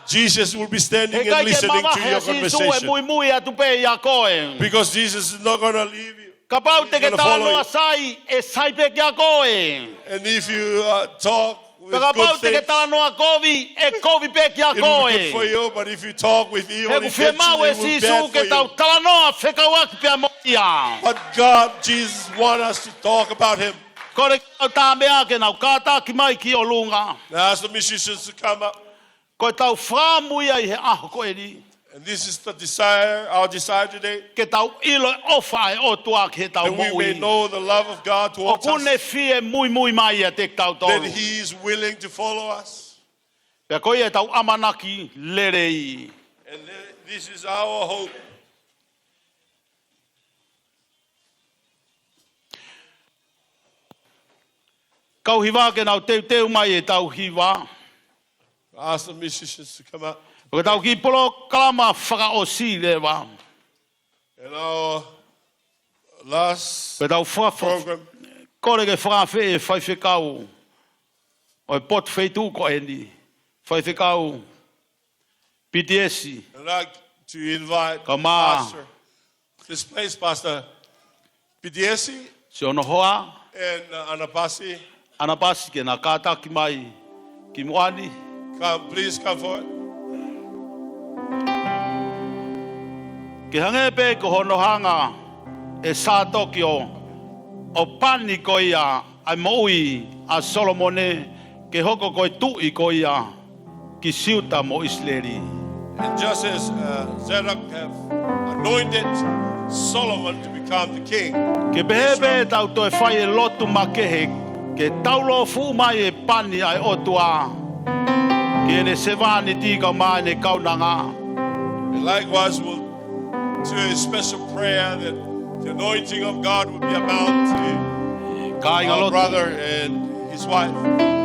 Jesus will be standing and listening to your conversation. He ʻikai ke mavahe ʻa Sīsū, ʻe muimui atu pē ʻia koe. Because Jesus is not gonna leave you. Kapau te ke talanoa sai, ʻe sai pē kia koe. He's gonna follow you. And if you, uh, talk with good things, kapau te ke talanoa kovi, ʻe kovi pē kia koe. It will be good for you, but if you talk with evil intention, it will be bad for you. He ʻoku fiemaʻu ʻe Sīsū ke tau talanoa fekauʻaki pea mo ia. But God, Jesus want us to talk about him. Kole ke tau tā meʻa ke nau kātaki mai ki ʻolunga. Now ask the musicians to come up. Ko ʻetau fakaʻamu ia ʻi he ʻaho ko eni. And this is the desire, our desire today. Ke tau ʻilo e ʻofa ʻa e ʻOtua ki heʻetau moʻui. That we may know the love of God towards us. ʻOku ne fie muimui mai ʻiate kitautolu. That he is willing to follow us. Pea ko ia ʻetau ʻamanaki lelei. And th-, this is our hope. Kau hiva ke nau teuteu mai ʻetau hiva. Ask the musicians to come up. Ko ʻetau kiʻi polokalama fakaʻosi leva. And our last program. Ko ʻetau fa-, kole ke fakaafeʻi e faifekau ʻo e potu feituʻu ko eni. Faifekau Pitiesi. I'd like to invite Pastor, this place, Pastor Pitiesi. Siʻono hoa. And, uh, ʻAnapasi. ʻAnapasi ke na kātaki mai ki muʻa ni. Come, please come forward. Ke hangē pē ko hono hanga ʻe Sātoki ʻo pani ko ia ʻa e moʻui ʻa Solomone ke hoko ko e tuʻi ko ia ki Siuta mo ʻIsileli. And just as, uh, Zadok have anointed Solomon to become the king. Ke pehē pē ʻetau toe fai e lotu makehe ke taulōfuʻu mai e pani ʻa e ʻOtua ki heʻene sevāniti kae ʻumaʻā ʻene kaunanga. And likewise, we'll do a special prayer that the anointing of God will be abound to our brother and his wife. Kāinga lotu.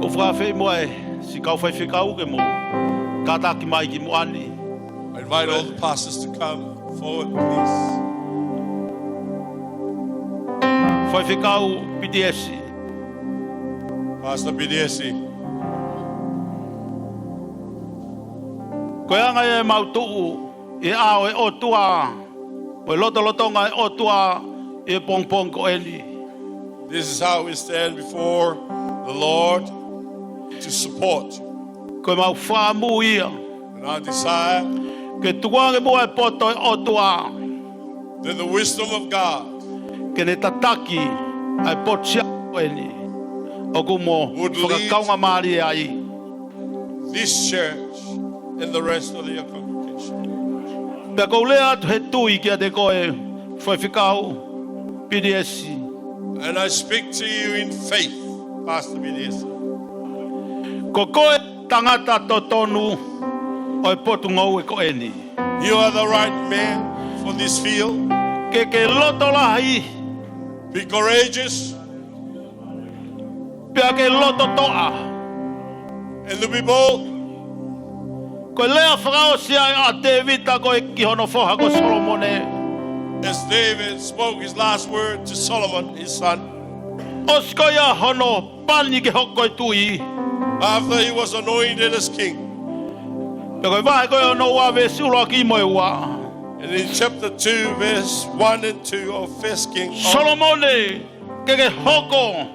Ko e fakaafeʻi muʻa e siʻi kau faifekau ke mou kātaki mai ki muʻa ni. I invite all the pastors to come forward, please. Faifekau Pitiesi. Pastor Pitiesi. Ko e anga ia ʻemau tuʻu ʻi he ʻao ʻo e ʻOtua, mo e lotolotonga ʻo e ʻOtua ʻi he pongipongi ko eni. This is how we stand before the Lord to support. Ko ʻemau fakaʻamu ia. And our desire. Ke tukuange muʻa e poto ʻo e ʻOtua. That the wisdom of God. Ke ne tataki ʻa e potu siasi ko eni. ʻOku mo fakakaungāmālie ai. Would lead this church and the rest of your congregation. Pea ʻoku ou lea atu he tui kiate koe, Faifekau Pitiesi. And I speak to you in faith, Pastor Pitiesi. Ko koe tangata totonu ʻo e potungāue ko eni. You are the right man for this field. Ke ke loto lahi. Be courageous. Pea ke loto toʻa. And to be bold. Ko e lea fakaʻosi ia ʻa Tēvita ko ē ki hono foha ko Solomone. As David spoke his last word to Solomon, his son. ʻOsi ko ia hono pani ke hoko ko e tuʻi. After he was anointed as king. Pea ko e vahe ko ē hono ua veesi ʻuluaki mo e ua. And in chapter two, verse one and two of First King. Solomone, ke ke hoko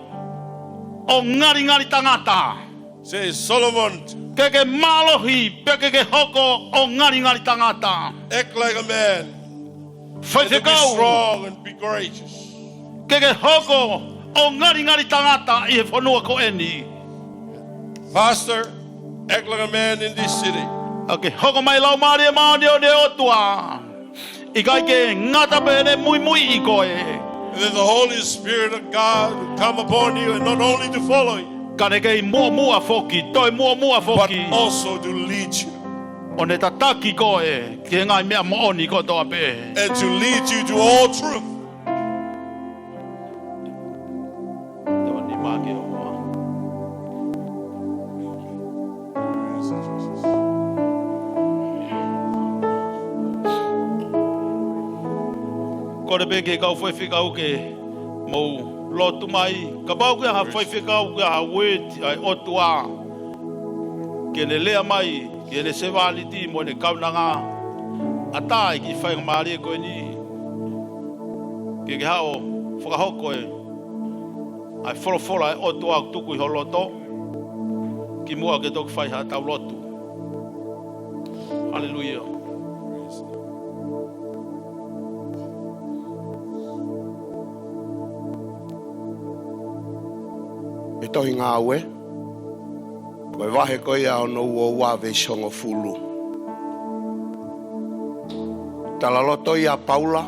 ʻo ngalingali tangata. Says, Solomon, ke ke mālohi, pea ke ke hoko ʻo ngalingali tangata. Act like a man. Faifekau. And to be strong and be courageous. Ke ke hoko ʻo ngalingali tangata ʻi he fonua ko eni. Pastor, act like a man in this city. ʻA ke hoko mai Laumālie Māʻoniʻoni ʻo e ʻOtua. ʻIkai ke ngata pē ʻene muimuiʻi koe, And then the Holy Spirit of God will come upon you, and not only to follow you, ka ne kei muʻomuʻa foki, toe muʻomuʻa but foki, also to lead you. ʻO ne tataki koe ki he ngaahi meʻa moʻoni kotoa pē. And to lead you to all truth. Te o ni mā ke o hoa. Kole pē ki he kau faifekau ke mou lotu mai. Kapau ʻoku ʻi ai ha faifekau, ʻoku ʻi ai ha word ʻa e ʻOtua ke ne lea mai ki heʻene sevāniti mo ʻene kaunanga, ʻatā e kiʻi faingamālie ko eni ke ke haʻu ʻo fakahoko e ʻa e folofola ʻa e ʻOtua ʻoku tuku ʻi ho loto, kimuʻa ke toki fai haʻatau lotu. Haleluia. ʻI he tohi Ngāue, ko e vahe ko ia hono ua ua veesi hongofulu. Talaloto ia ʻa Paula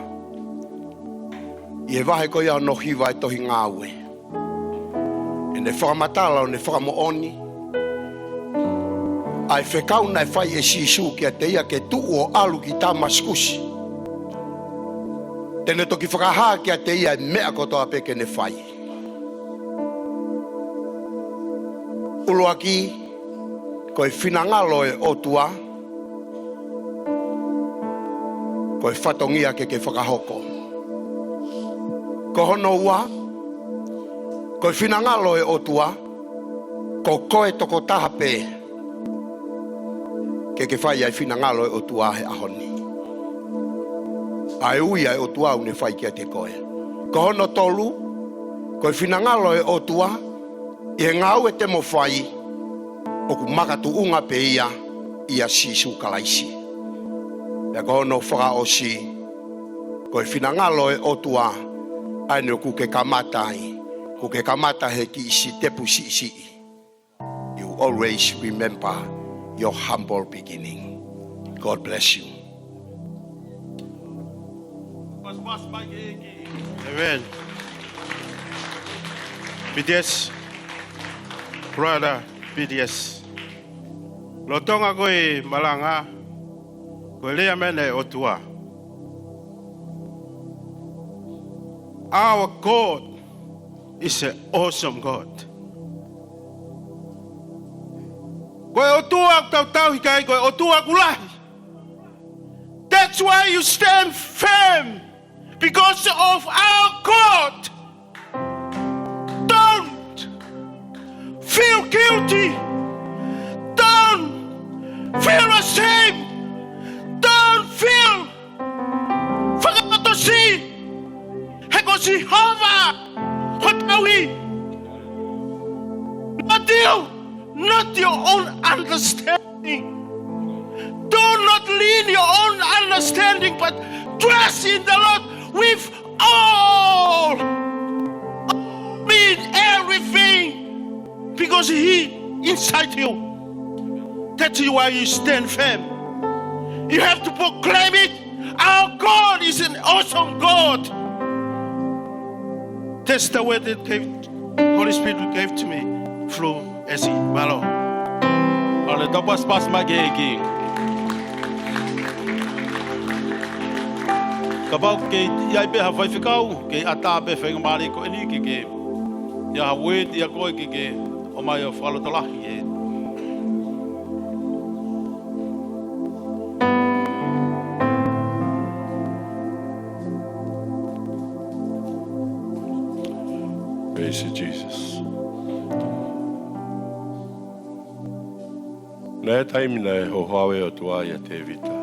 ʻi he vahe ko ia hono hiva ʻo e tohi Ngāue, ʻene fakamatala ʻo ne fakamoʻoni ʻa e fekau naʻe fai ʻe Sīsū kiate ia ke tuʻu ʻo ʻalu ki Tāmasikusi, te ne toki fakahā kiate ia e meʻa kotoa pē ke ne fai. ʻUluaki, ko e finangalo ʻo e ʻOtua, ko e fatongia ke ke fakahoko. Ko hono ua, ko e finangalo ʻo e ʻOtua, ko koe tokotaha pē ke ke fai ʻa e finangalo ʻo e ʻOtua he ʻaho ni. ʻA e ui ʻa e ʻOtua ʻoku ne fai kiate koe. Ko hono tolu, ko e finangalo ʻo e ʻOtua, ʻi he ngāue te mo fai, ʻoku makatuʻunga pē ia ʻia Sīsū Kalaisi. Pea ko hono fakaʻosi, ko e finangalo ʻo e ʻOtua, ʻa eni ʻoku ke kamata ai, ʻoku ke kamata he kiʻi sitepu siʻisiʻi. You always remember your humble beginning. God bless you. Amen. B T S, brother B T S. Lolotonga ko e malanga, ko e lea mai ʻa e ʻOtua. Our God is an awesome God. Ko e ʻOtua ʻoku tau tauhi ki ai, ko e ʻOtua ʻoku lahi. That's why you stand firm, because of our God. Don't feel guilty. Don't feel ashamed. Don't feel fakaʻosi. He ko Sihova ho tauhi. Not you, not your own understanding. Do not lean your own understanding, but trust in the Lord with all, all mean everything, because He inside you. That's why you stand firm. You have to proclaim it. Our God is an awesome God. That's the word that gave, Holy Spirit gave to me through Esi. Mālō. Mālō, tau pasipasi mai ki he ʻEiki. Kapau ʻoku ʻi ai pē ha faifekau, ke ʻatā pē faingamālie ko eni ke ke, ʻi ai ha word ia ko ē ke ke ʻomai ʻo fakalotolahi ē. Praise you, Jesus. Naʻe ʻi ai e taimi naʻe hohaʻa ai e ʻOtua ʻia Tēvita.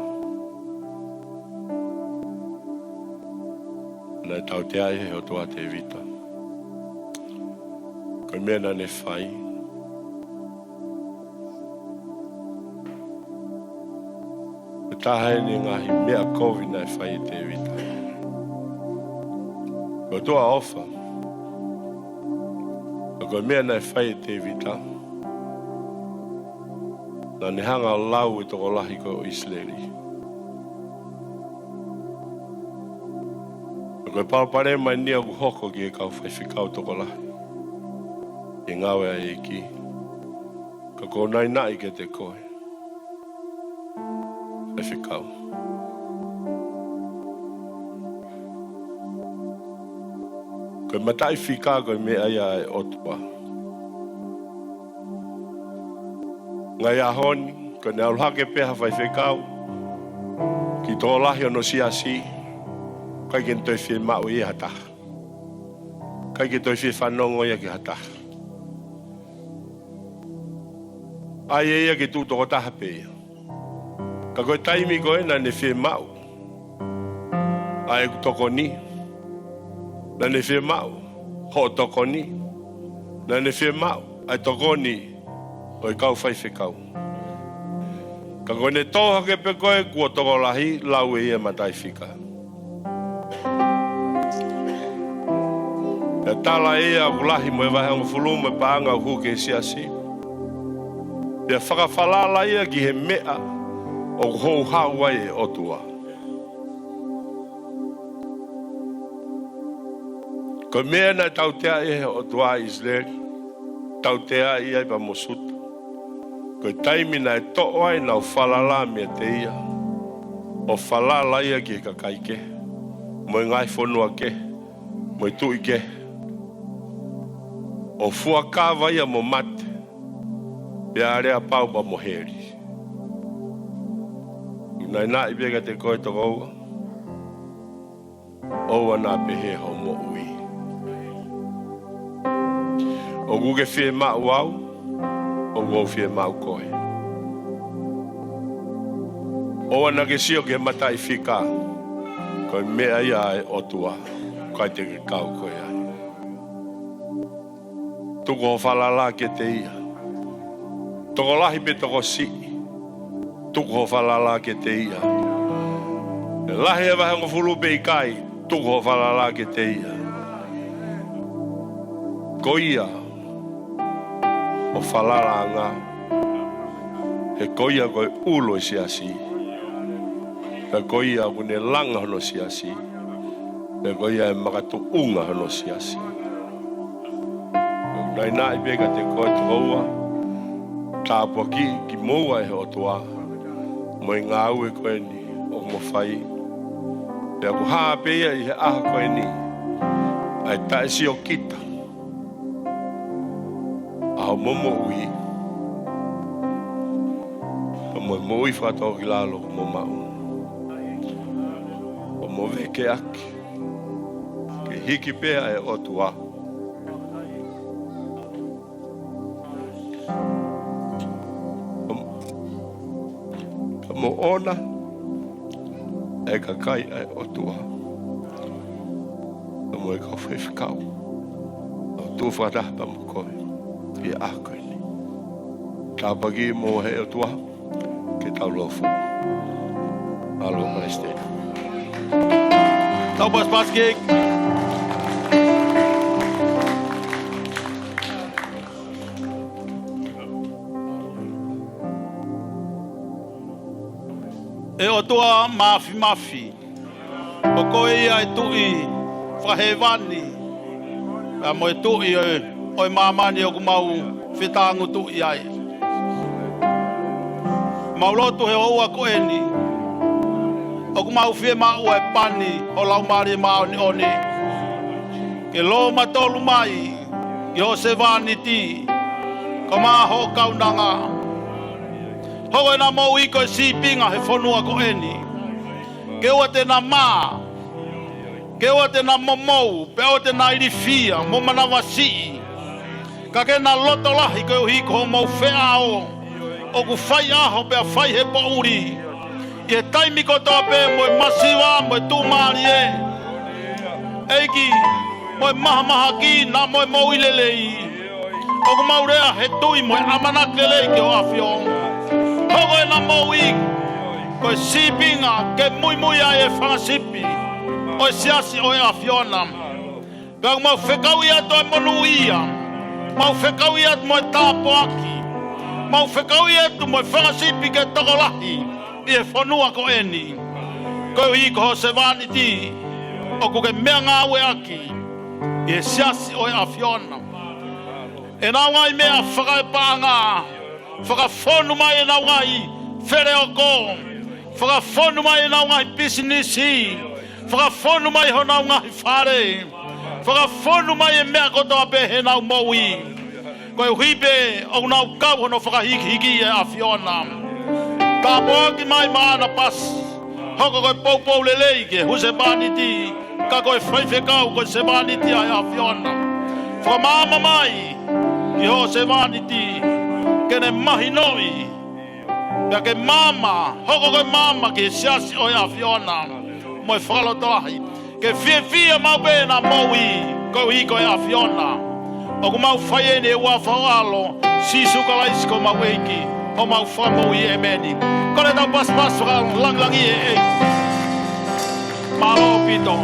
Naʻe tautea ai ʻe he ʻOtua ʻa Tēvita. Ko e meʻa naʻa ne fai, ko e taha eni e ngaahi meʻa kovi naʻe fai ʻe Tēvita. Ko e ʻOtua ʻofa. Ka ko e meʻa naʻe fai ʻe Tēvita, naʻa ne hanga ʻo lau e tokolahi ko ē ʻo ʻIsileli. Ko e palopalema eni ʻoku hoko ki he kau faifekau tokolahi ʻi he ngāue ʻa e ʻEiki. Ka ʻoku ou naʻinaʻi kiate koe, faifekau. Ko e mataʻifika ko e meʻa ia ʻa e ʻOtua. Ngaahi ʻaho ni, ko ʻene ʻalu hake pē ha faifekau ki he tokolahi ʻo hono siasi, ʻikai ke ne toe fiemaʻu ia ha taha. ʻIkai ke toe fie fanongo ia ki ha taha. ʻAi ia ke tuʻu tokotaha pē ia. Ka ko e taimi ko ē naʻa ne fiemaʻu ʻa ʻeku tokoni, naʻa ne fiemaʻu hoʻo tokoni, naʻa ne fiemaʻu ʻa e tokoni ʻo e kau faifekau. Ka ko ʻene tō hake pē ko ē kuo tokolahi, lau ʻe ia mataʻifika. Pea tala ʻe ia ʻoku lahi mo e vahehongofulu mo e paʻanga ʻoku hū ki he siasi. Pea fakafalala ia ki he meʻa ʻoku houhau ai ʻa e ʻOtua. Ko e meʻa naʻe tauteaʻi ʻe he ʻOtua ʻa ʻIsileli, tauteaʻi ai pea mo Siuta. Ko e taimi naʻe toʻo ai ʻenau falala meiate ia, ʻo falala ia ki he kakai kehe, mo e ngaahi fonua kehe, mo e tuʻi kehe, ʻo fuakava ia mo mate, pea aleapau pea mo heli. Naʻinaʻi pē kiate koe tokoua. ʻOua naʻa pehē hoʻo moʻui. ʻOku ke fiemaʻu au, ʻoku ou fiemaʻu koe. ʻOua naʻa ke sio ki he mataʻifika, ko e meʻa ia ʻa e ʻOtua, ʻikai te ke kau koe ai. Tuku hoʻo falala kiate ia. Tokolahi pe tokosiʻi, tuku hoʻo falala kiate ia. Lahi e vahehongofulu pe ʻikai, tuku hoʻo falala kiate ia. Ko ia hoʻo falalaʻanga, he ko ia ko e ʻulu ʻo e siasi. Pea ko ia ʻoku ne langa hono siasi. Pea ko ia ʻe makatuʻunga hono siasi. Naʻinaʻi pē kiate koe tokoua, tāpuakiʻi kimoua ʻe he ʻOtua mo e ngāue ko eni ʻoku mo fai. Pea ʻoku hā pē ia ʻi he ʻaho ko eni ʻa e taʻesiokita ʻa hoʻomo moʻui, pea mo e moʻui fakatōkilalo ʻoku mo maʻu, ʻo mo vekeʻaki ke hiki pē ʻa e ʻOtua. Ka mo ʻona ʻa e kakai ʻa e ʻOtua, ka mo e kau faifekau, ʻo tuʻu fakataha pea mo koe ʻi he ʻaho ko eni. Tāpuakiʻi kimoua ʻe he ʻOtua. Ke tau lofua. Mālō, Palesiteni. Tau pasipasi ki he ʻEiki. ʻE ʻOtua Māfimafi, ko koe ia ʻa e Tuʻi fakahēvani, pea mo e Tuʻi ʻo e, ʻo e māmani ʻoku mau fetāngutuʻi ai. Mau lotu he houa ko eni, ʻoku mau fiemaʻu ʻa e pani ʻo e Laumālie Māʻoniʻoni ke lōmatolu mai ki hoʻo sevāniti, kae ʻumaʻā hoʻo kaunanga. Hoko ʻena moʻui ko e sīpinga he fonua ko eni. Ke ʻoua te na mā, ke ʻoua te na momou, pea ʻoua te na ilifia mo manavasiʻi. Ka ke na loto lahi koeʻuhi ko hoʻomou feʻao ʻoku fai ʻaho pea fai he poʻuli, ʻi he taimi kotoa pē, mo e masiva, mo e tuʻumālie, ʻEiki, mo e mahamahaki, pea mo e moʻui lelei. ʻOku mau lea he tui mo e ʻamanaki lelei ki hoʻo ʻAfio. Hoko ʻena moʻui ko e sīpinga ke muimui ai e fanga sipi ʻo e siasi ʻo e ʻAfiona. Pea ʻoku mau fekauʻi atu ʻa e monūʻia, mau fekauʻi atu mo e tāpuaki, mau fekauʻi atu mo e fanga sipi ke tokolahi ʻi he fonua ko eni, koeʻuhi ko hoʻo sevāniti. ʻoku ke meʻangāueʻaki ʻi he siasi ʻo e ʻAfiona. ʻEnau ngaahi meʻa fakaepaʻanga, fakafonu mai ʻenau ngaahi feleoko, fakafonu mai ʻenau ngaahi pisinisi, fakafonu mai honau ngaahi fale, fakafonu mai e meʻa kotoa pē heʻenau moʻui. Koeʻuhi pē ʻoku nau kau hono fakahikihiki ʻe he ʻAfiona. Tāpuaki mai maʻa ʻAnapasi, hoko ko e poupou lelei ki he husepāniti, ka ko e faifekau ko e sevāniti ʻa e ʻAfiona. Fakamaama mai ki hoʻo sevāniti, ke ne mahinoʻi, pea ke maama, hoko ko e maama ki he siasi ʻo e ʻAfiona, mo e fakalotolahi. Ke fiefia maʻu pē ʻena moʻui, koeʻuhi ko e ʻAfiona. ʻOku mau fai eni ʻi he huafa ho ʻAlo, Sīsū Kalaisi ko homau ʻEiki, homau Fakamoʻui, ʻēmeni. Kole tau pasipasi fakalangilangi e ʻEiki. Mālō ʻaupito.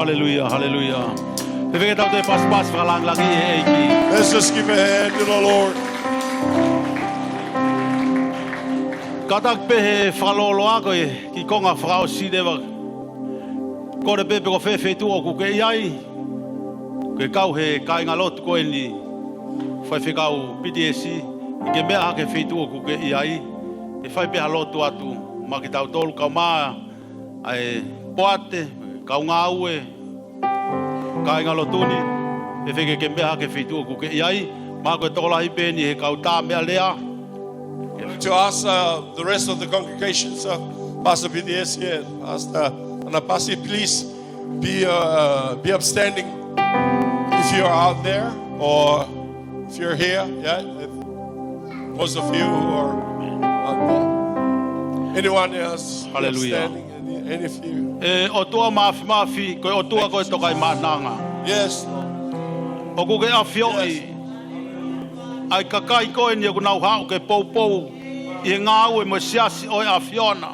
Haleluia, haleluia. Fēfē ke tau toe pasipasi fakalangilangi e ʻEiki. Let's just give a hand to the Lord. Kātaki pē he fakalōloa ko e kiʻi konga fakaʻosi leva. Kole pē pe ko fē feituʻu ʻoku ke ʻi ai, ke kau he kāingalotu ko eni, faifekau P T S, ke meʻa hake he feituʻu ʻoku ke ʻi ai, ke fai pē ha lotu atu maʻa kitautolu, kae ʻumaʻā ʻa e poate, kau ngāue, kāingalotu ni, fēfē ke ke meʻa hake he feituʻu ʻoku ke ʻi ai, mahalo ko e tokolahi pē eni he kau tā meʻalea. To ask, uh, the rest of the congregation, so Pastor P T S here, Pastor ʻAnapasi, please be, uh, be upstanding if you are out there, or if you're here, yeah, if most of you are out there. Anyone else? Hallelujah. Outstanding, any, any of you? ʻE ʻOtua Māfimafi, ko e ʻOtua ko e Tokaimaʻananga. Yes, Lord. ʻOku ke ʻafioʻi, yes, ʻa e kakai ko eni ʻoku nau haʻu ke poupou ʻi he ngāue mo e siasi ʻo e ʻAfiona.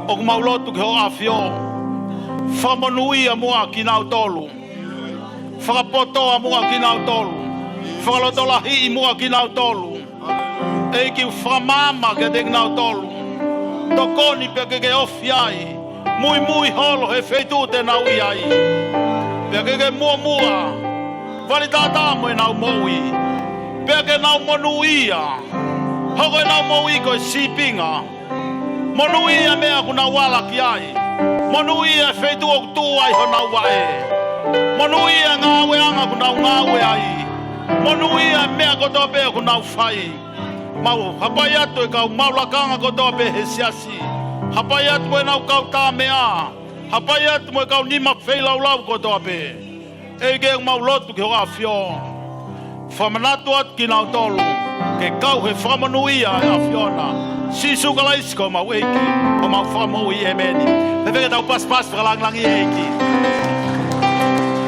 ʻOku mau lotu ki hoʻo ʻAfio. Fakamonūʻia muʻa kinautolu. Fakapotoʻi muʻa kinautolu. Fakalotolahiʻi muʻa kinautolu. ʻEiki, fakamaama kiate kinautolu. Tokoni pea ke ke ofi ai. muimui holo he feituʻu te nau ʻi ai. Pea ke ke muʻomuʻa, vali taʻataʻa mo ʻenau moʻui. Pea ke nau monūʻia, hoko ʻenau moʻui ko e sīpinga. Monūʻia e meʻa ʻoku nau ala ki ai. Monūʻia e feituʻu ʻoku tuʻu ai honau vaʻe. Monūʻia e ngāueʻanga ʻoku nau ngāue ai. Monūʻia e meʻa kotoa pē ʻoku nau fai. Mau hapai atu e kau maʻu lakanga kotoa pē he siasi. Hapai atu mo ʻenau kau tāmeʻa. Hapai atu mo e kau nima feilaulau kotoa pē. ʻEiki, ʻoku mau lotu ki hoʻo ʻAfio. Fakamanatu atu kinautolu ke kau he fakamonūʻia ʻa e ʻAfiona. Sīsū Kalaisi ko homau ʻEiki, ko homau Fakamoʻui, ʻēmeni. Fēfē ke tau pasipasi fakalangilangi e ʻEiki?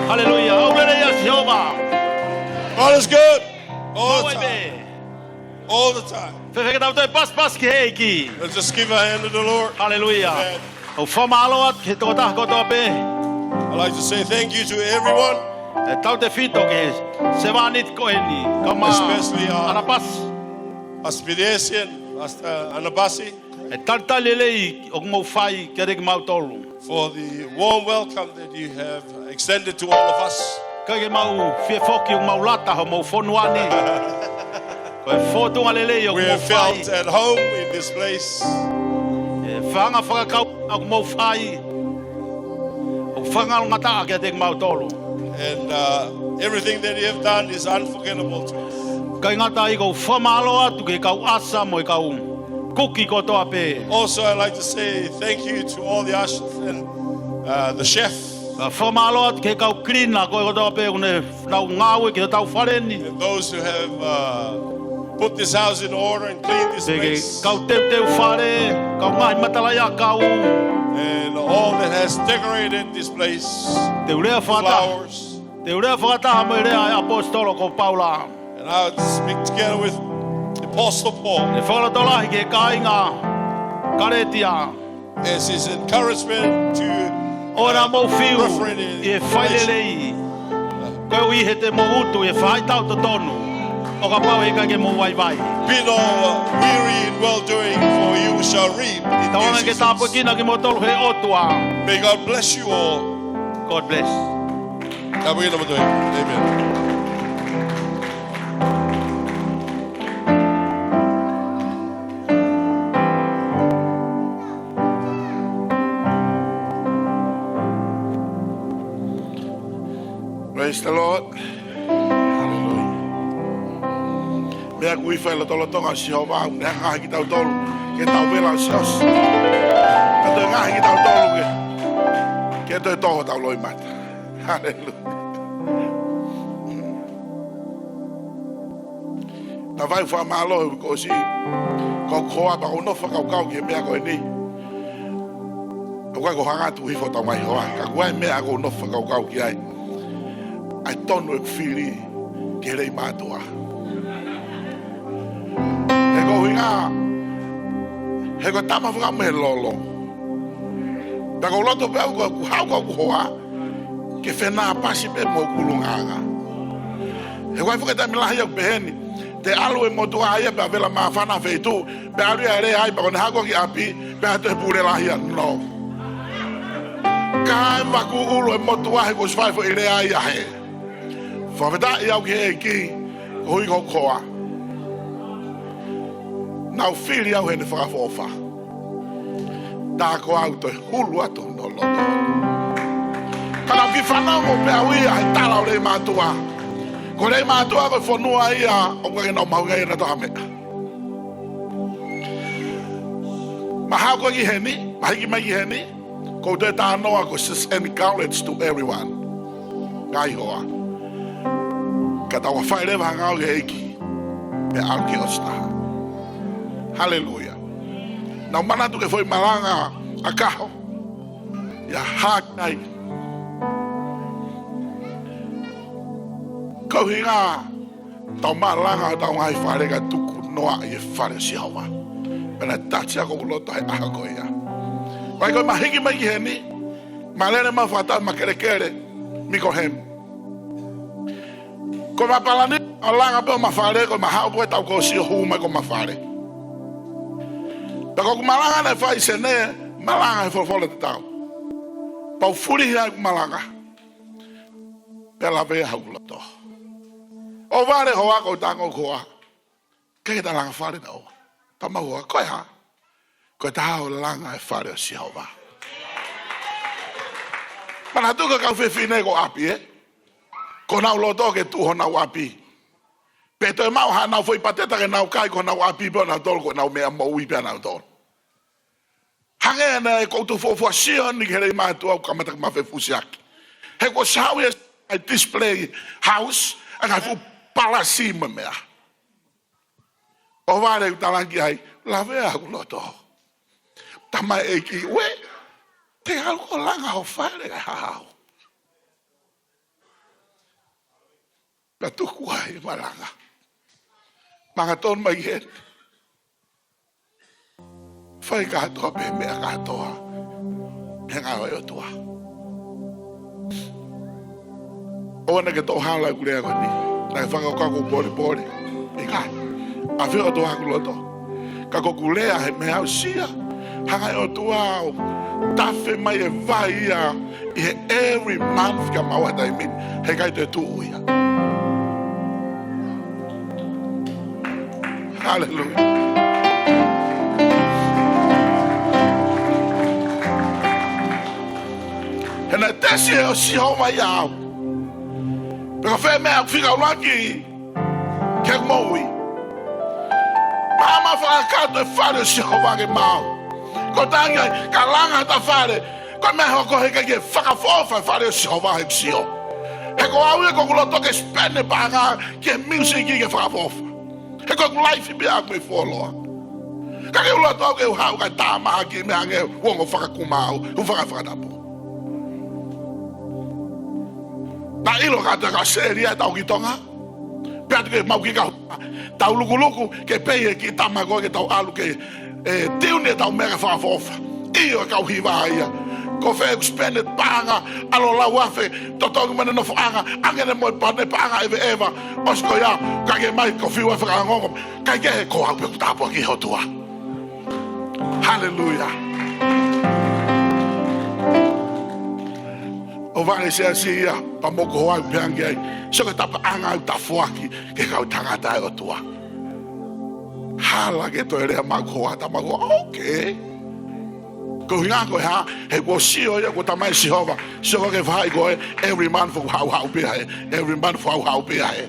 Haleluia. ʻOku lelei ʻa Sihova. God is good. All the time. All the time. Fēfē ke tau toe pasipasi ki he ʻEiki? Let's just give a hand to the Lord. Haleluia. Amen. ʻOku ou fakamālō atu ki he tokotaha kotoa pē. I'd like to say thank you to everyone. ʻE tautefito ki he sevāniti ko eni, kae ʻumaʻā, especially, uh, ʻAnapasi. Aspiriesin, Ast-, uh, Anapasi. ʻE talitali lelei ʻoku mou fai kiate kimautolu. For the warm welcome that you have extended to all of us. ʻIkai ke mau fie foki ʻoku mau lata homou fonua ni. Ko e fōtunga lelei ʻoku mou fai. We have felt at home in this place. ʻE fanga fakakaukau ʻoku mou fai ʻoku fakangalongataʻa kiate kimautolu. And, uh, everything that you have done is unforgettable to us. ʻIkai ngata ai, ʻoku ou fakamālō atu ki he kau ʻasa mo e kau kuki kotoa pē. Also, I'd like to say thank you to all the ushers and, uh, the chef. Kae fakamālō atu ki he kau cleaner ko ē kotoa pē ʻoku nau ngāue ki hotau fale ni. And those who have, uh, put this house in order and cleaned this place. Pea ki he kau teuteu fale, kau ngaahi matalaʻiʻakau. And all that has decorated this place. Te u lea fakataha. Flowers. Te u lea fakataha mo e lea ʻa e ʻaposetolo ko Paula. And I would speak together with Apostle Paul. ʻE fakalotolahi ki he kāinga Kalētia. As his encouragement to, ʻoua naʻa mou fiu ʻi he fai lelei. Koeʻuhi he te mou utu ʻi he faʻahitaʻu totonu, ʻo kapau ʻe ʻikai ke mou vaivai. Be not weary in well doing, for you shall reap in due season. Tauange ke tāpuekina kimoutolu ʻe he ʻOtua. May God bless you all. God bless. Tāpuekina kimoutolu. Amen. Praise the Lord. Hallelujah. Meʻa ʻoku ʻi he fakalotolotonga ʻo Sihova, ʻoku ne hanga ʻo ngaohi kitautolu ke tau vela ʻo siosi. Ka toe ngaohi kitautolu ke, ke toe tō hotau loʻimata. Hallelujah. Naʻa ku fakamālō he uike kuo ʻosi, ko hoku hoa, pea ʻoku ou nofo fakakaukau ki he meʻa ko eni. ʻOku ʻikai ko e hanga atu hifo hotau ngaahi hoa, ka ko e meʻa ʻoku ou nofo fakakaukau ki ai, ʻa e tonu ʻeku fili ki he Leimātuʻa. He ko e ʻuhinga, he ko e tama fakaʻamu mei he lolo. Pea ʻoku ou loto pē au ko ʻeku haʻu ko hoku hoa ke fenāpasi pē mo hoku ʻulungaanga. He ʻoku ʻi ai e fuʻu taimi lahi ʻoku pehē ni, te ʻalu e motuʻa ia pea vela māfana feituʻu, pea ʻalu ia ʻo lea ai, pea ko ʻene haʻu ko ē ki ʻapi, pea toe pule lahi ange. Kae vakuʻulu e motuʻa he kuo ʻosi fai e foʻi lea ia hē. Fakafetaʻi au ki he ʻEiki, koeʻuhi ko hoku hoa. Naʻa ku fili au heʻene fakaʻofoʻofa. Tā ko au toe hulu atu hono loto. Ka naʻa ku kiʻi fanongo pē au ia he tala ʻo Leimātuʻa. Ko Leimātuʻa ko e fonua ia ʻoku ʻikai ke nau mahuʻingaʻia nautolu ha meʻa. Mahalo ko e ki heni, mahalo hiki mai ki heni, ʻoku ou toe talanoa ko e just encourage to everyone. Ngaahi hoa. Ka tau fai leva ha ngāue ki he ʻEiki, pea ʻalu ki he ʻosi taha. Haleluia. Naʻa ku manatu ki he foʻi malanga ʻa Kaho. ʻIa hake ai. Ko e ʻuhinga, tau malanga ʻi hotau ngaahi fale ka tuku noaʻi e fale ʻo Sihova. Pea naʻe touch ʻa hoku loto he ʻaho ko ia. Vakai ko e mahiki mai ki heni, ma lele ma fata ma kelekele, miko hemi. Ko ʻema palani, ʻo langa pē ʻo ma fale, ko ʻema haʻu pē ʻo tau ko sio hū mai ko ma fale. Pea ko ʻeku malanga naʻe fai ʻi Senē, malanga he folofola tatau. Pea u fulihi ai ʻeku malanga. Pea lavea hoku loto. ʻOhovale hoa, ko e tango hoa. ʻIkai ke ta langa fale naua. Pea mau hoa, ko e hā? Ko e taha ʻo langa e fale ʻo Sihova. Manatu ko e kau fefine ko ʻapi, ē? Ko honau loto ke tuʻu honau ʻapi. Pea toe maʻu haʻanau foʻi pateta ke nau kai ko honau ʻapi pē ʻonautolu, ko ʻenau meʻa moʻui pē ʻanautolu. Hangē naʻe ko ʻeku fuofua sio ni ki he Leimātuʻa, ʻoku kamata ke ma fefusiaki. He ko e saui e display house, ʻa e ngaahi fuʻu palasi mo e meʻa. ʻOhovale ʻeku talaki ai, lavea hoku loto. Tamaiki, ue, te u ʻalu ʻo langa ho fale, ʻe hao. Pea tuku ai e malanga. Malanga tonu mai heni. Fai kātoa pē meʻa kātoa. He ngāue ʻa e ʻOtua. ʻOua naʻa ke toʻo hala ʻeku lea ko eni. Naʻa ke fakakaukau ʻoku ou polepole. ʻIkai. ʻAfio ʻOtua hoku loto. Ka ko ʻeku lea he meʻa aʻusia. Hanga ʻe he ʻOtua ʻo tafe mai e vai ia ʻi he every month kia maua taimi ni. He ʻikai toe tuʻu ia. Haleluia. He naʻe tesi ʻe Sihova ia au. Pe ko fē meʻa ʻoku fika ʻuluaki ki heʻeku moʻui. Māmā fakakakato e fale ʻo Sihova ke maau. Ko e tangi ai, ka langa ta fale, ko e meʻa hoko he ʻikai ke fakaʻofoʻofa e fale ʻo Sihova he sio. He ko au ia ko ʻeku loto ke spend e paʻanga ki he music ke fakaʻofoʻofa. He ko ʻeku life pē ʻaʻaku ʻe fuoloa. Ka ke u loto au ke u haʻu kae tā mahaki meʻa ange ʻoku ongo fakakumau, ʻoku faka-, fakatapu. Naʻe ʻilo kātoa ka sēlia tau ki Tonga. Pea tuku ke mau ki ka tau lukuluku ke pei e kiʻi tama ko ē ke tau ʻalu ke, ē, tiuni e tau meʻa ke fakaʻofoʻofa. ʻIo, e kau hiva ia. Ko fē ʻeku spend e paʻanga, ʻalu ʻo lau afe, totongi mo ʻene nofoʻanga, ʻange ʻene moʻui pea ne paʻanga ʻeveʻeva. ʻOsi ko ia, ka ke mai ko fiu afe ka ngongo. ʻIkai ke he ko au pē ʻoku tāpuakiʻi ʻe he ʻOtua. Haleluia. ʻOhovale siasi ia, pea mo ko au pē ange ai. Sio ki he tapaʻanga ʻoku ta foaki ki he kau tangata ʻa e ʻOtua. Hala ke toe lea mai ko ʻata mai ko, okay. Ko e ʻuhinga ko e hā, he kuo sio ia, kuo talamai ʻe Sihova. Sio ko ē ki he faʻahi ko ē, every month ʻoku haʻuhaʻu pē ia he, every month ʻoku haʻuhaʻu pē ia he.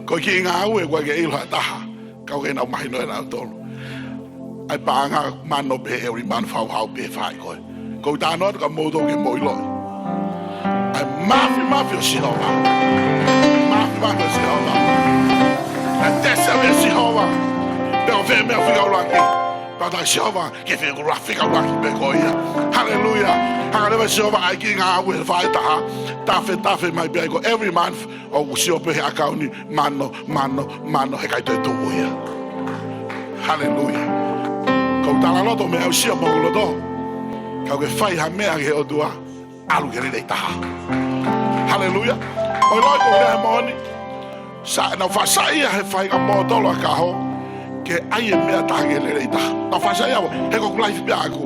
Ko e kiʻi ngāue ʻoku ʻikai ke ʻilo ha taha, ka ʻoku ʻikai ke nau mahinoʻi ʻe nautolu. ʻA e paʻanga mano pē every month ʻoku haʻuhaʻu pē he faʻahi ko ē. Ko u talanoa ka mou tō ke mou ʻiloʻi. ʻA e māfimafi ʻo Sihova. Māfimafi ʻo Sihova. ʻA e tesi ʻa Sihova. Pea ko fē meʻa fika ʻuluaki. Pea tā Sihova, ke fika ʻuluaki, fika ʻuluaki pē ko ia. Haleluia. Hanga leva Sihova ʻai ki ngāue he faʻahi ʻe taha. Tafetafe mai pē ai ko every month. ʻOku sio pē he ʻakauni, mano, mano, mano, he ʻikai toe tuʻu ia. Haleluia. Ko u talaloto meʻa aʻusia mo ʻeku loto. Ka ʻoku ke fai ha meʻa ki he ʻOtua, ʻalu ki he lelei taha. Haleluia. ʻOi loi ko e lea moʻoni. Sa, naʻa ku faʻa saiʻia he faʻahinga mōtolo ʻa Kaho, ke ʻai e meʻa taha ki he lelei taha. Naʻa ku faʻa saiʻia au, he ko ʻeku life pē ʻaʻaku.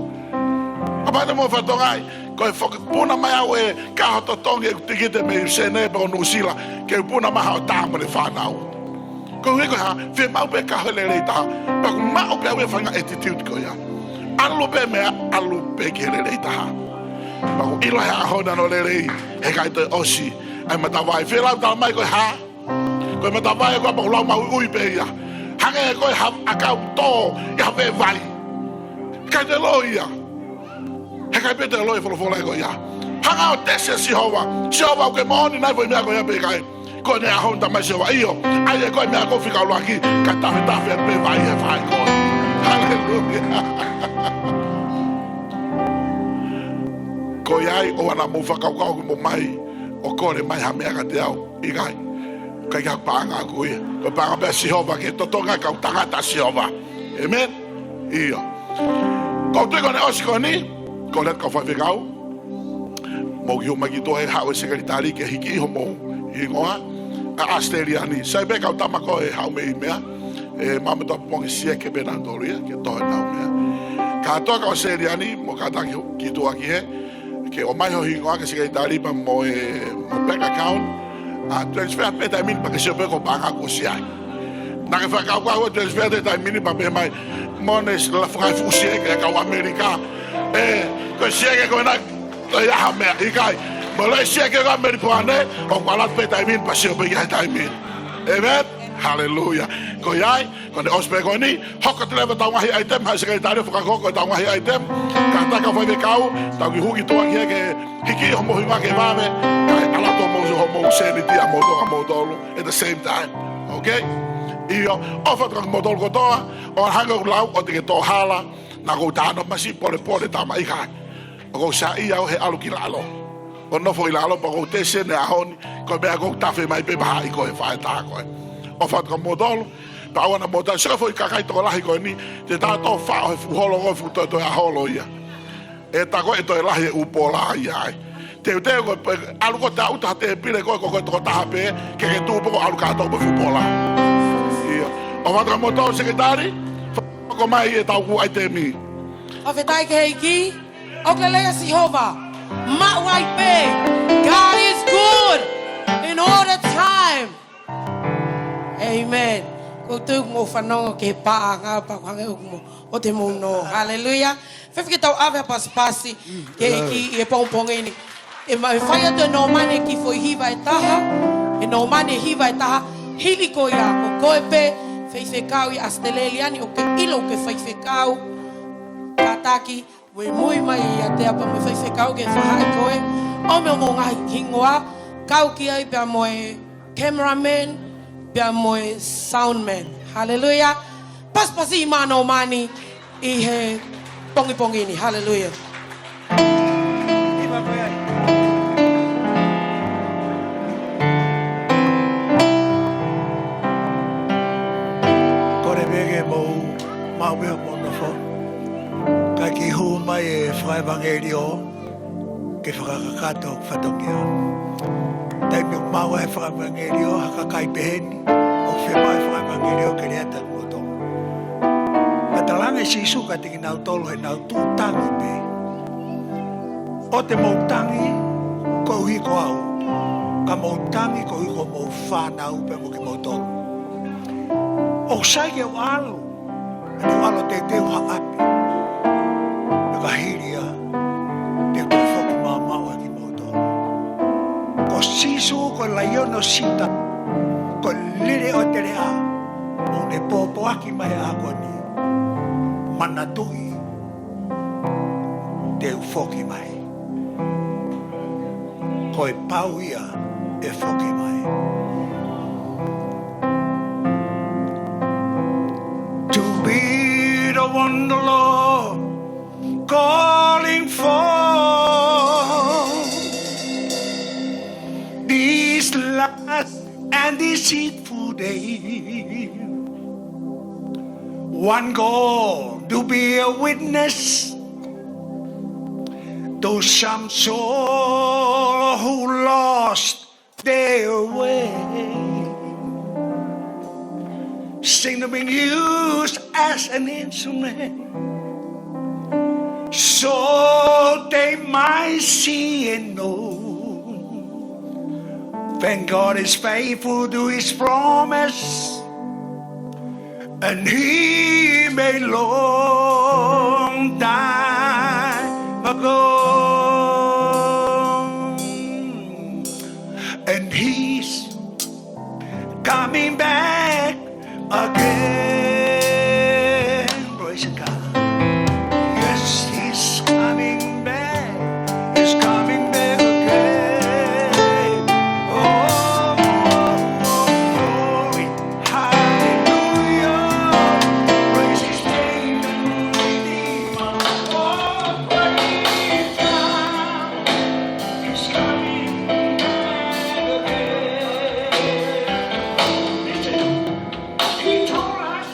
Kapau te mou fatongia, ko e foki puna mai au ʻe Kaho totongi ʻeku tikite mei Senē pē ʻo Nuʻusila, ke u puna mai haʻo tā mo ʻene fānau. Ko e ʻuhi ko e hā, fiemaʻu pē Kaho e lelei taha, pea ʻoku maʻu pē au e faʻahinga attitude ko ia. ʻAlu pē meʻa, ʻalu pē ki he lelei taha. Pea ʻoku ʻilo he ʻaho ni ʻoku lelei, he ʻikai toe ʻosi ʻa e matavai. Fie lau talamai ko e hā, ko e matavai ko ē pea ʻoku lau maʻuiʻui pē ia. Hangē ko e hā, ʻakau tō ʻi ha veʻe vai. ʻIkai toe loi ia. He ʻikai pē toe loi e folofola ko ia. Hanga ʻo tesi ʻe Sihova. Sihova, ʻoku ke moʻoni nai foʻi meʻa ko ia pe ʻikai? Ko ʻene ʻaho ni talamai ʻe Sihova, ʻio, ʻai ʻe koe meʻa ko ē fika ʻuluaki, ka tafetafe pē vai he faʻahi ko ē. Haleluia. Ko ia ai, ʻoua naʻa mou fakakaukau ke mou mai ʻo kole mai ha meʻa kiate au. ʻIkai. ʻIkai ke ʻi ai haku paʻanga ʻaʻaku ia. Ko e paʻanga pē ʻa Sihova ke totongi e kau tangata ʻa Sihova. ʻĒmeni. ʻIo. Ko u tui ko ʻene ʻosi ko eni, ko e lea atu kau faifekau. Mou kiʻi hū mai ki tuʻa he haʻu e sekelitali ke hiki homou hingoa. ʻA ʻAositelēlia ni. Sai pē kau tama ko ē haʻu mei meʻa. ʻE, māmani tau pongi sieke pē nautolu ia, ke toho ʻenau meʻa. Kātoa kau ʻAositelēlia ni, mou kātaki ki tuʻa ki hē. ke ʻomai ho hingoa ki he sekelitali pea mo e, mo e bank account, ʻa transfer pē taimi ni pea ke sio pē ko e paʻanga kuo ʻosi ʻi ai. Naʻa ke fakakaukau ʻo transfer he taimi ni pea pehē mai, mo ne la fakafuʻu sieke ʻa e kau ʻAmelika. ʻE, ko e sieke ko ena, ʻoku ʻi ai ha meʻa, ʻikai. Mo e sieke ko ē ʻa Melipoane, ʻoku ʻalu atu pē taimi ni pea sio pē ki ai he taimi ni. ʻĒmeni. Haleluia. Ko ia ai, ko ʻene ʻosi pē ko eni, hoko atu leva ʻetau ngaahi item, haʻu e sekelitali ʻo fakahoko ʻetau ngaahi item. Kātaki kau faifekau, tau kiʻi hū ki tuʻa ki he, ke hiki homou hingoa ke vave, kae ʻalu atu homou, homou sēniti ʻamoutolu, ʻamoutolu at the same time. Okay? ʻIo, ʻofa atu kia moutolu kotoa, ʻo hangē ko ʻeku lau, ʻoua te ke tō hala, naʻa ku talanoa masiʻi polepole tama ʻikai. ʻOku ou saiʻia au he ʻalu ki lalo. ʻO nofo ʻi lalo pea ʻoku ou tesi he ʻaho ni, ko e meʻa ʻoku ou tafe mai pē pea haʻi ko e faʻē tā ko ē. ʻOfa atu kia moutolu, pea ʻoua naʻa mou tala, sio ki he foʻi kakai tokolahi ko eni, te ta tō faʻo he fuʻu holo ko e fuʻu toetoe ʻa holo ia. ʻE tā ko ē ʻe toe lahi e ʻū pola ia ai. Teuteu ko e ʻalu ko ē ʻo tau taha tēpile ko ē, ko e tokotaha pē, ke ke tuʻu pē ko e ʻalu kātoa pē fuʻu pola. ʻIo. ʻOfa atu kia moutolu sekelitali, fakahoko mai ʻetau ʻū ʻaitemi. Fakafetaʻi ki he ʻEiki. ʻOku lelei ʻa Sihova, maʻu ai pē. God is good in all the time. Amen. Ko u tui ʻoku mou fanongo ki he paʻanga pea ʻoku hangē ʻoku mou, ʻoua te mou nō. Haleluia. Fēfē ke tau ʻave ha pasipasi ki he ʻEiki ʻi he pongipongi ni. ʻE ma-, ʻe fai atu ʻe Nōmani e kiʻi foʻi hiva ʻe taha. ʻE Nōmani e hiva ʻe taha. Hili ko ia, ko koe pē, faifekau ʻi ʻAositelēlia ni, ʻoku ke ʻilo ʻoku ke faifekau. Kātaki, muimui mai ʻiate au pea mo e faifekau ke fakahā ʻe koe. ʻOmi hoʻomou ngaahi hingoa, kau ki ai pea mo e cameraman, pea mo e soundman. Haleluia. Pasipasi maʻa Nōmani ʻi he pongipongi ni. Haleluia. Kole pē ke mou maʻu pē hoʻomou nofo. Kae kiʻi hū mai e fakaʻevangeliō ke fakakakato hoku fatongia. Taimi ʻoku maʻu ai e fakaʻevangeliō ha kakai pehē ni, ʻoku fiemaʻu e fakaʻevangeliō ke lea atu kiate kimoutolu. Pea talaange ʻe Sīsū kiate kinautolu heʻenau tuʻu tangi pē, ʻoua te mou tangi koeʻuhi ko au, ka mou tangi koeʻuhi ko hoʻomou fānau pea mo kimoutolu. ʻOku sai ke u ʻalu, ʻa e ʻalu ʻo teuteu ha ʻapi. Pea ka hili ia, te u toe foki maʻu ai kimoutolu. Ko Sīsū ko e laione ʻo Siuta, ko e lele ʻo e teleʻa, ʻoku ne pōpoaki mai he ʻaho ko eni. Manatuʻi, te u foki mai. Ko e pau ia ʻe foki mai. To be the one the Lord calling for this last and deceitful day. One call to be a witness to some soul who lost their way. Seem to be used as an instrument so they might see and know. Then God is faithful to his promise, and he made long time ago. And he's coming back again. Praise God. Yes, he's coming back. He's coming back again. Oh, oh, oh, glory. Hallelujah. Praise his name and redeemer. Oh, praise God. He's coming back again. Listen. He told us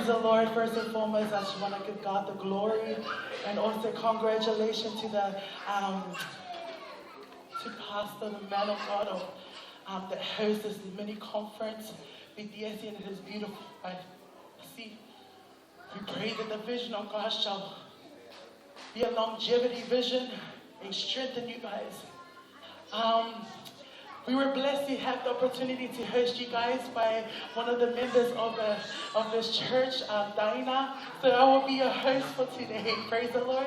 the Lord. First and foremost, I just want to give God the glory and also congratulations to the um, to Pastor, the man of God, of, um, that hosts this mini conference with Yesi and his beautiful wife. See, we pray that the vision of God shall be a longevity vision and strengthen you guys. Um, we were blessed to have the opportunity to host you guys by one of the members of the of this church, um, Diana. So I will be your host for today. Praise the Lord.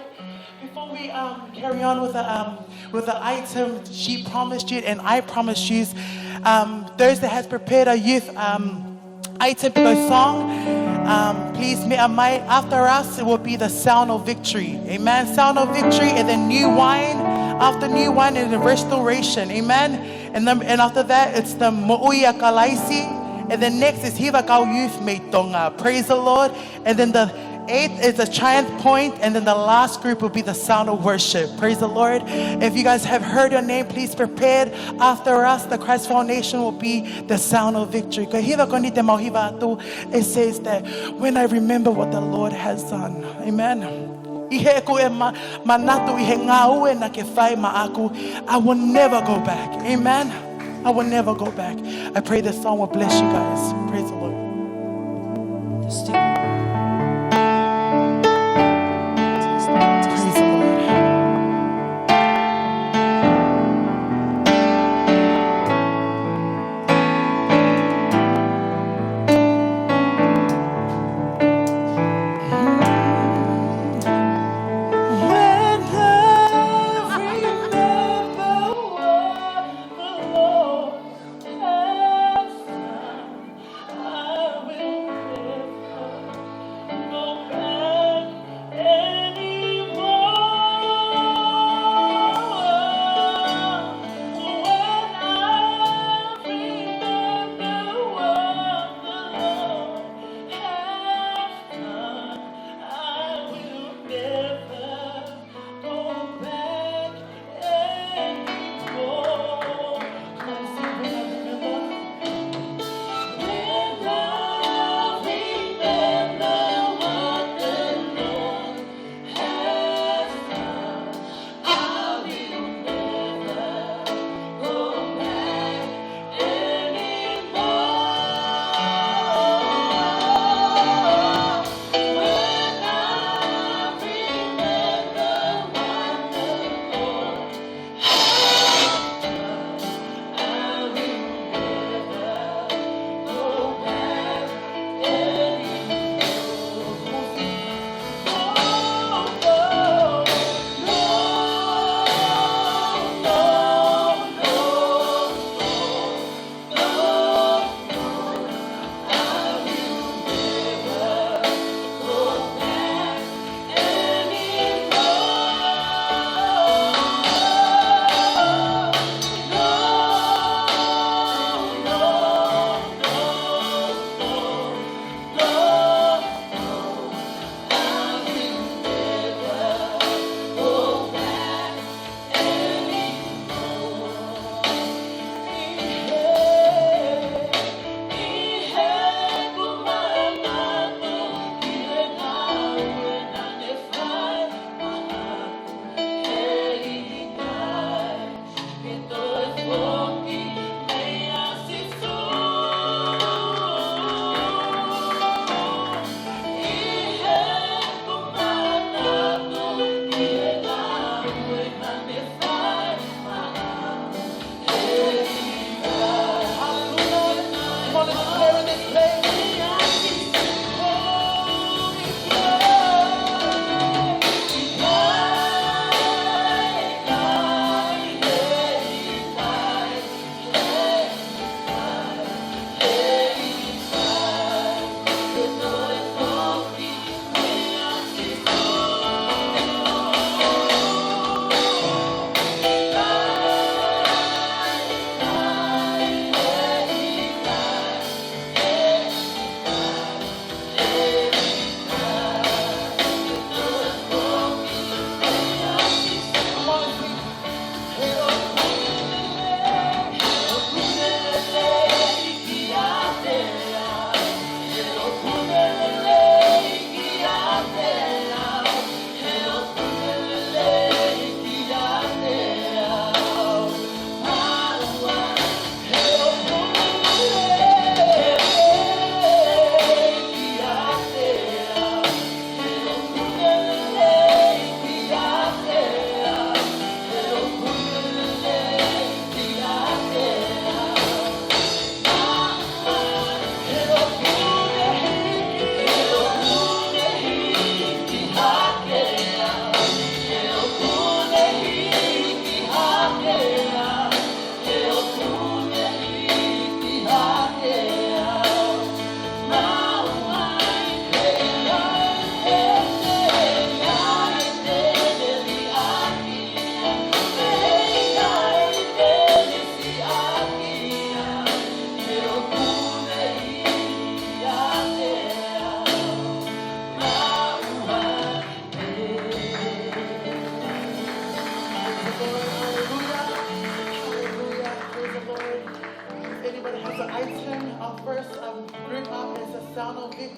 Before we um, carry on with the um, with the item, she promised you and I promised you. Um, those that has prepared a youth um, atypical song. Um, please meʻa mai. After us, it will be the sound of victory. Amen. Sound of victory, and then new wine. After new wine, and the restoration. Amen. And then, and after that, it's the Moʻui ʻa Kalaisi. And then next is Hiva Kau Youth mei Tonga. Praise the Lord. And then the eighth is a triumph point, and then the last group will be the sound of worship. Praise the Lord. If you guys have heard your name, please prepare. After us, the Christ Foundation will be the sound of victory. Ko e hiva ko eni te mau hiva atu, it says that, "When I remember what the Lord has done." Amen. ʻI heʻeku ʻe ma-, manatu ʻi he ngāue naʻa ke fai maʻaku, I will never go back. Amen. I will never go back. I pray this song will bless you guys. Praise the Lord. Praise the Lord. When I remember what the Lord has done, I will lift up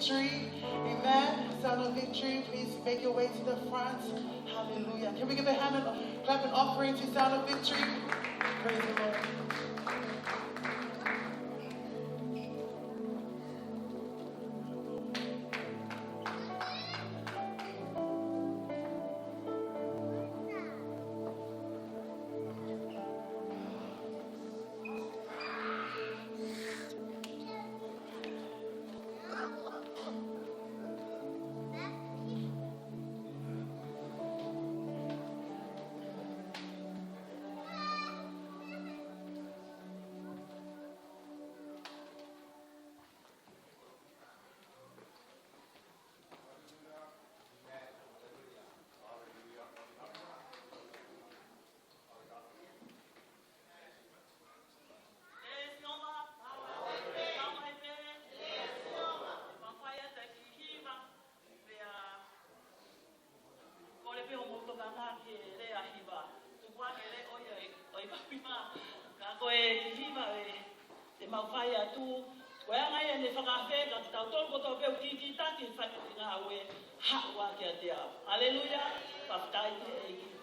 Victory. Amen. Sound of Victory, please make your way to the front. Hallelujah. Can we give a hand and clap an offering to Sound of Victory? Praise the Lord. Kole pē hoʻomou tokanga ki he lea hiva. Tuku ange e lea ʻo e, ʻo e hiva. Ka ko e hiva ē, te mau fai atu. Ko e anga ia ʻene fakaafe kiate kitautolu kotoa pē ʻoku kikitaki fai ki he ngāue, haʻu ā kiate au. Haleluia. Fakafetaʻi ki he ʻEiki.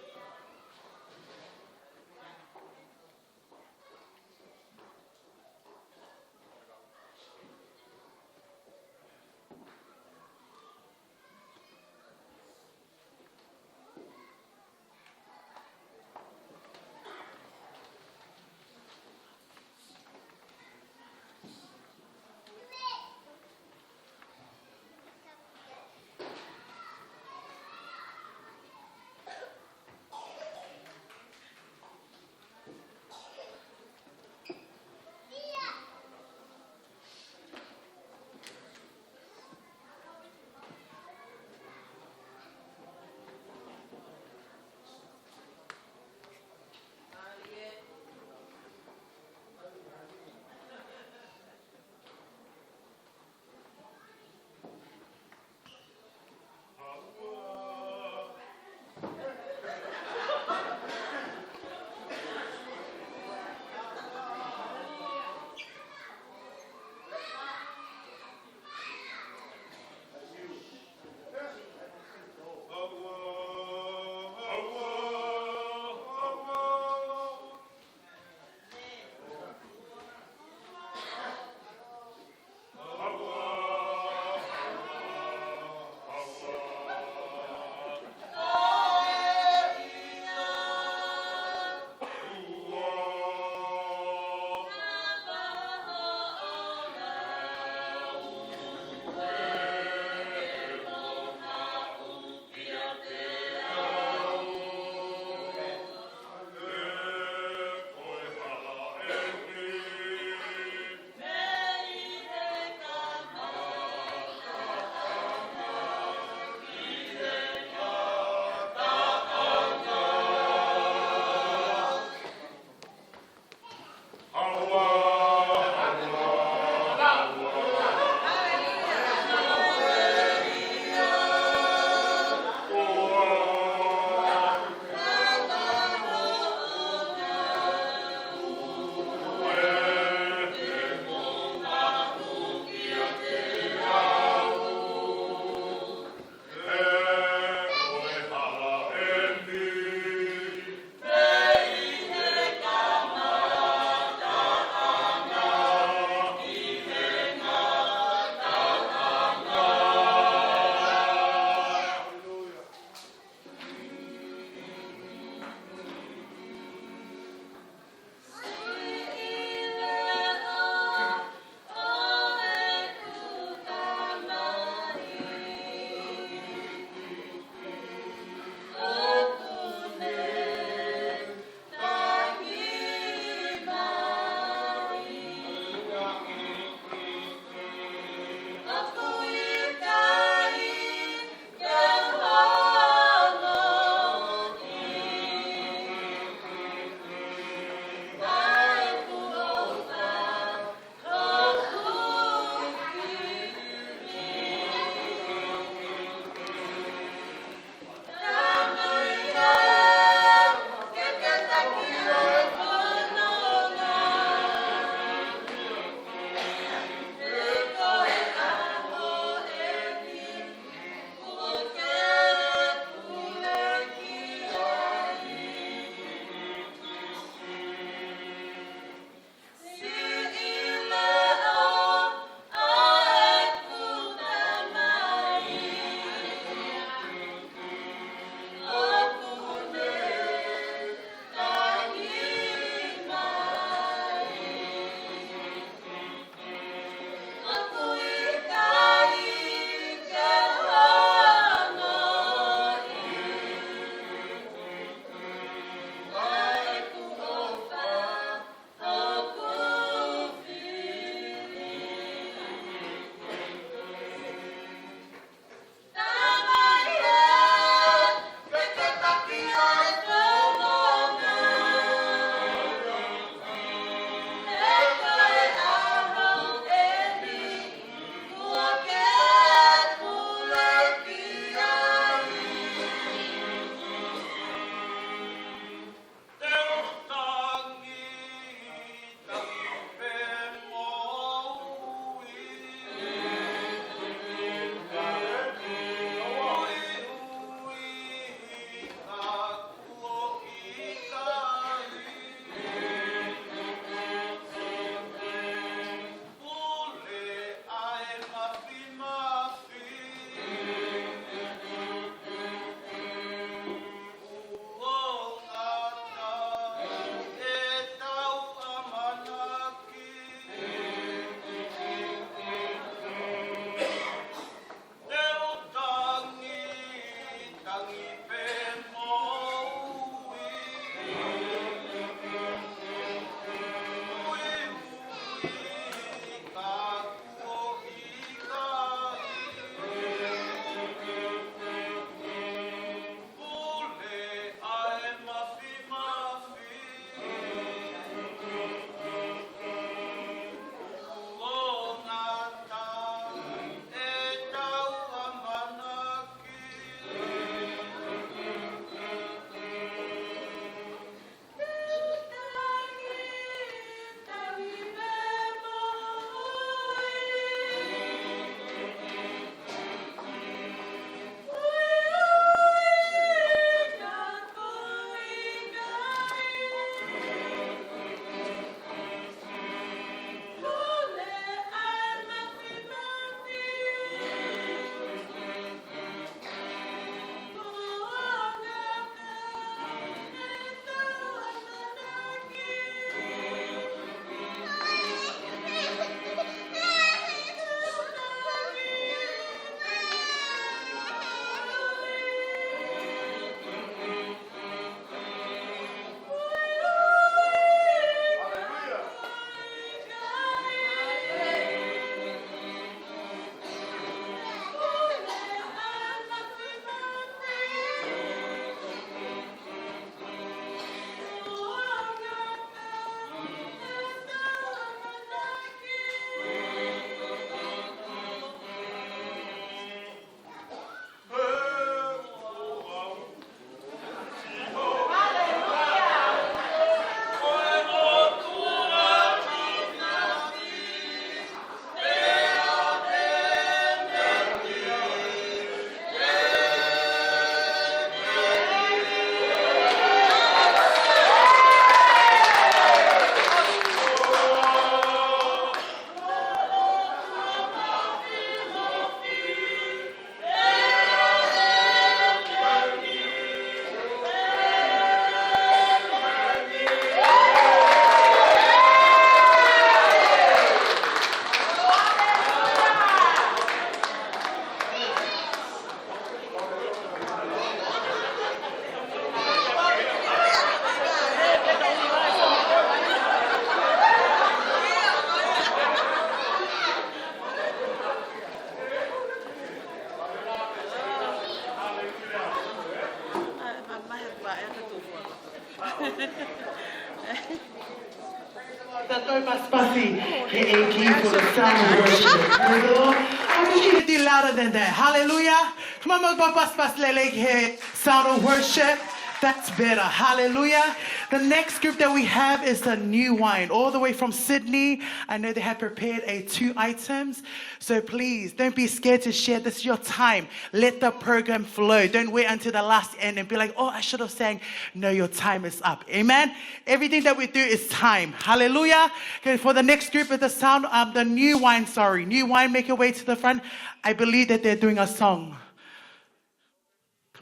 Tatau pasipasi he ʻEiki for the sound of worship. Praise the Lord. I wish you could do louder than that. Hallelujah. Come on, mau pasipasi lelei he sound of worship. That's better. Hallelujah. The next group that we have is the New Wine, all the way from Sydney. I know they have prepared a two items. So please, don't be scared to share. This is your time. Let the program flow. Don't wait until the last end and be like, "Oh, I should have sang." No, your time is up. Amen. Everything that we do is time. Hallelujah. Okay, for the next group is the sound, um, the New Wine, sorry. New Wine, make your way to the front. I believe that they're doing a song.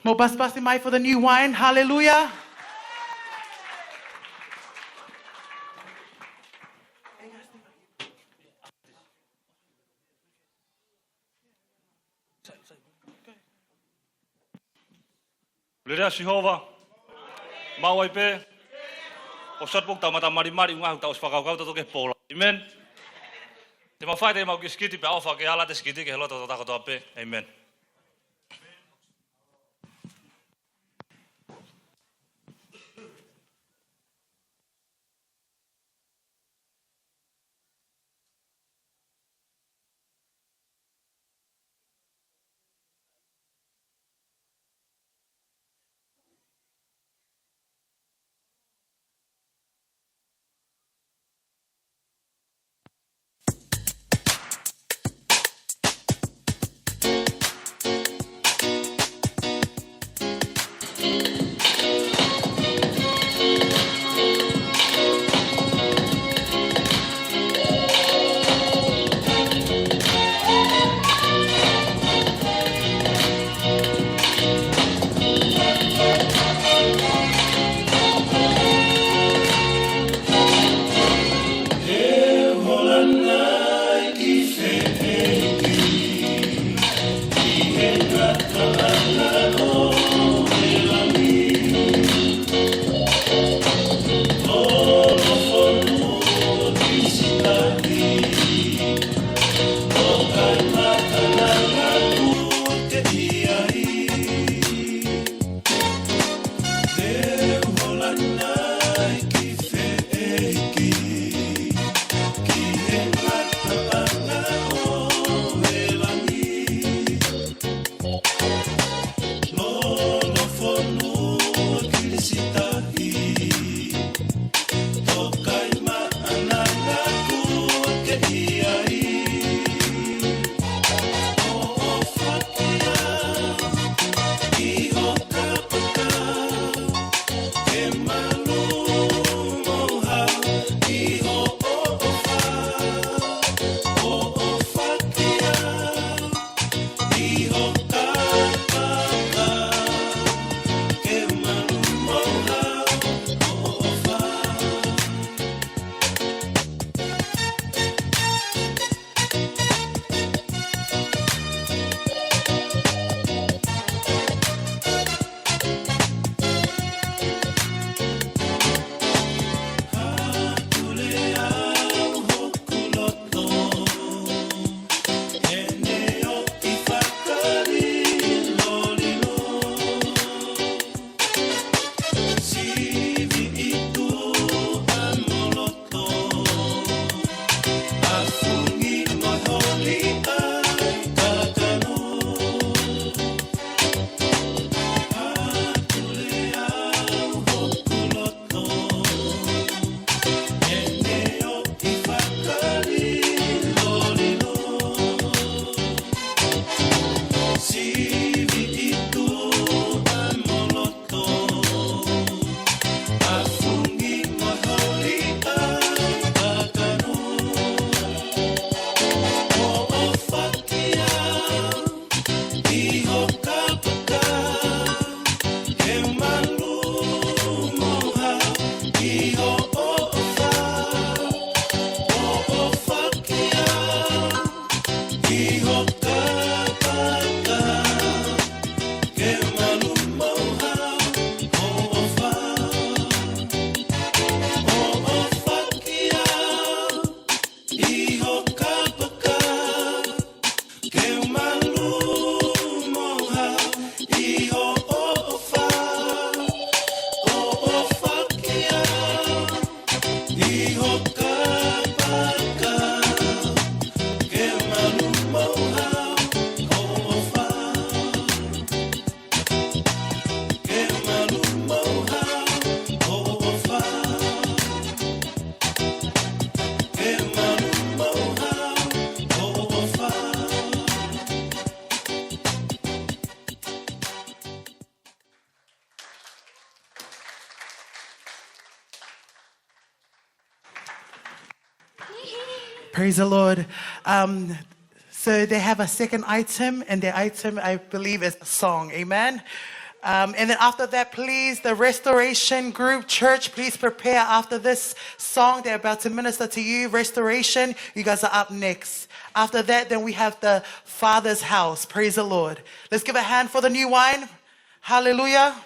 Mau pasipasi mai for the New Wine. Hallelujah. Lelei ʻa Sihova. Mau ai pē. ʻOsi atu pē ʻeku tau mata malimali, ʻuhinga he ʻoku tau ʻosi fakakaukau tautolu ki he pola. Amen. Te mau fai ʻemau kiʻi sikiti pea ʻofa ke ala ʻete sikiti ki he loto ʻo tautolu kotoa pē. Amen. Praise the Lord. Um, so they have a second item, and the item, I believe, is a song. Amen. Um, and then after that, please, the restoration group, church, please prepare after this song. They're about to minister to you. Restoration, you guys are up next. After that, then we have the Father's house. Praise the Lord. Let's give a hand for the new wine. Hallelujah.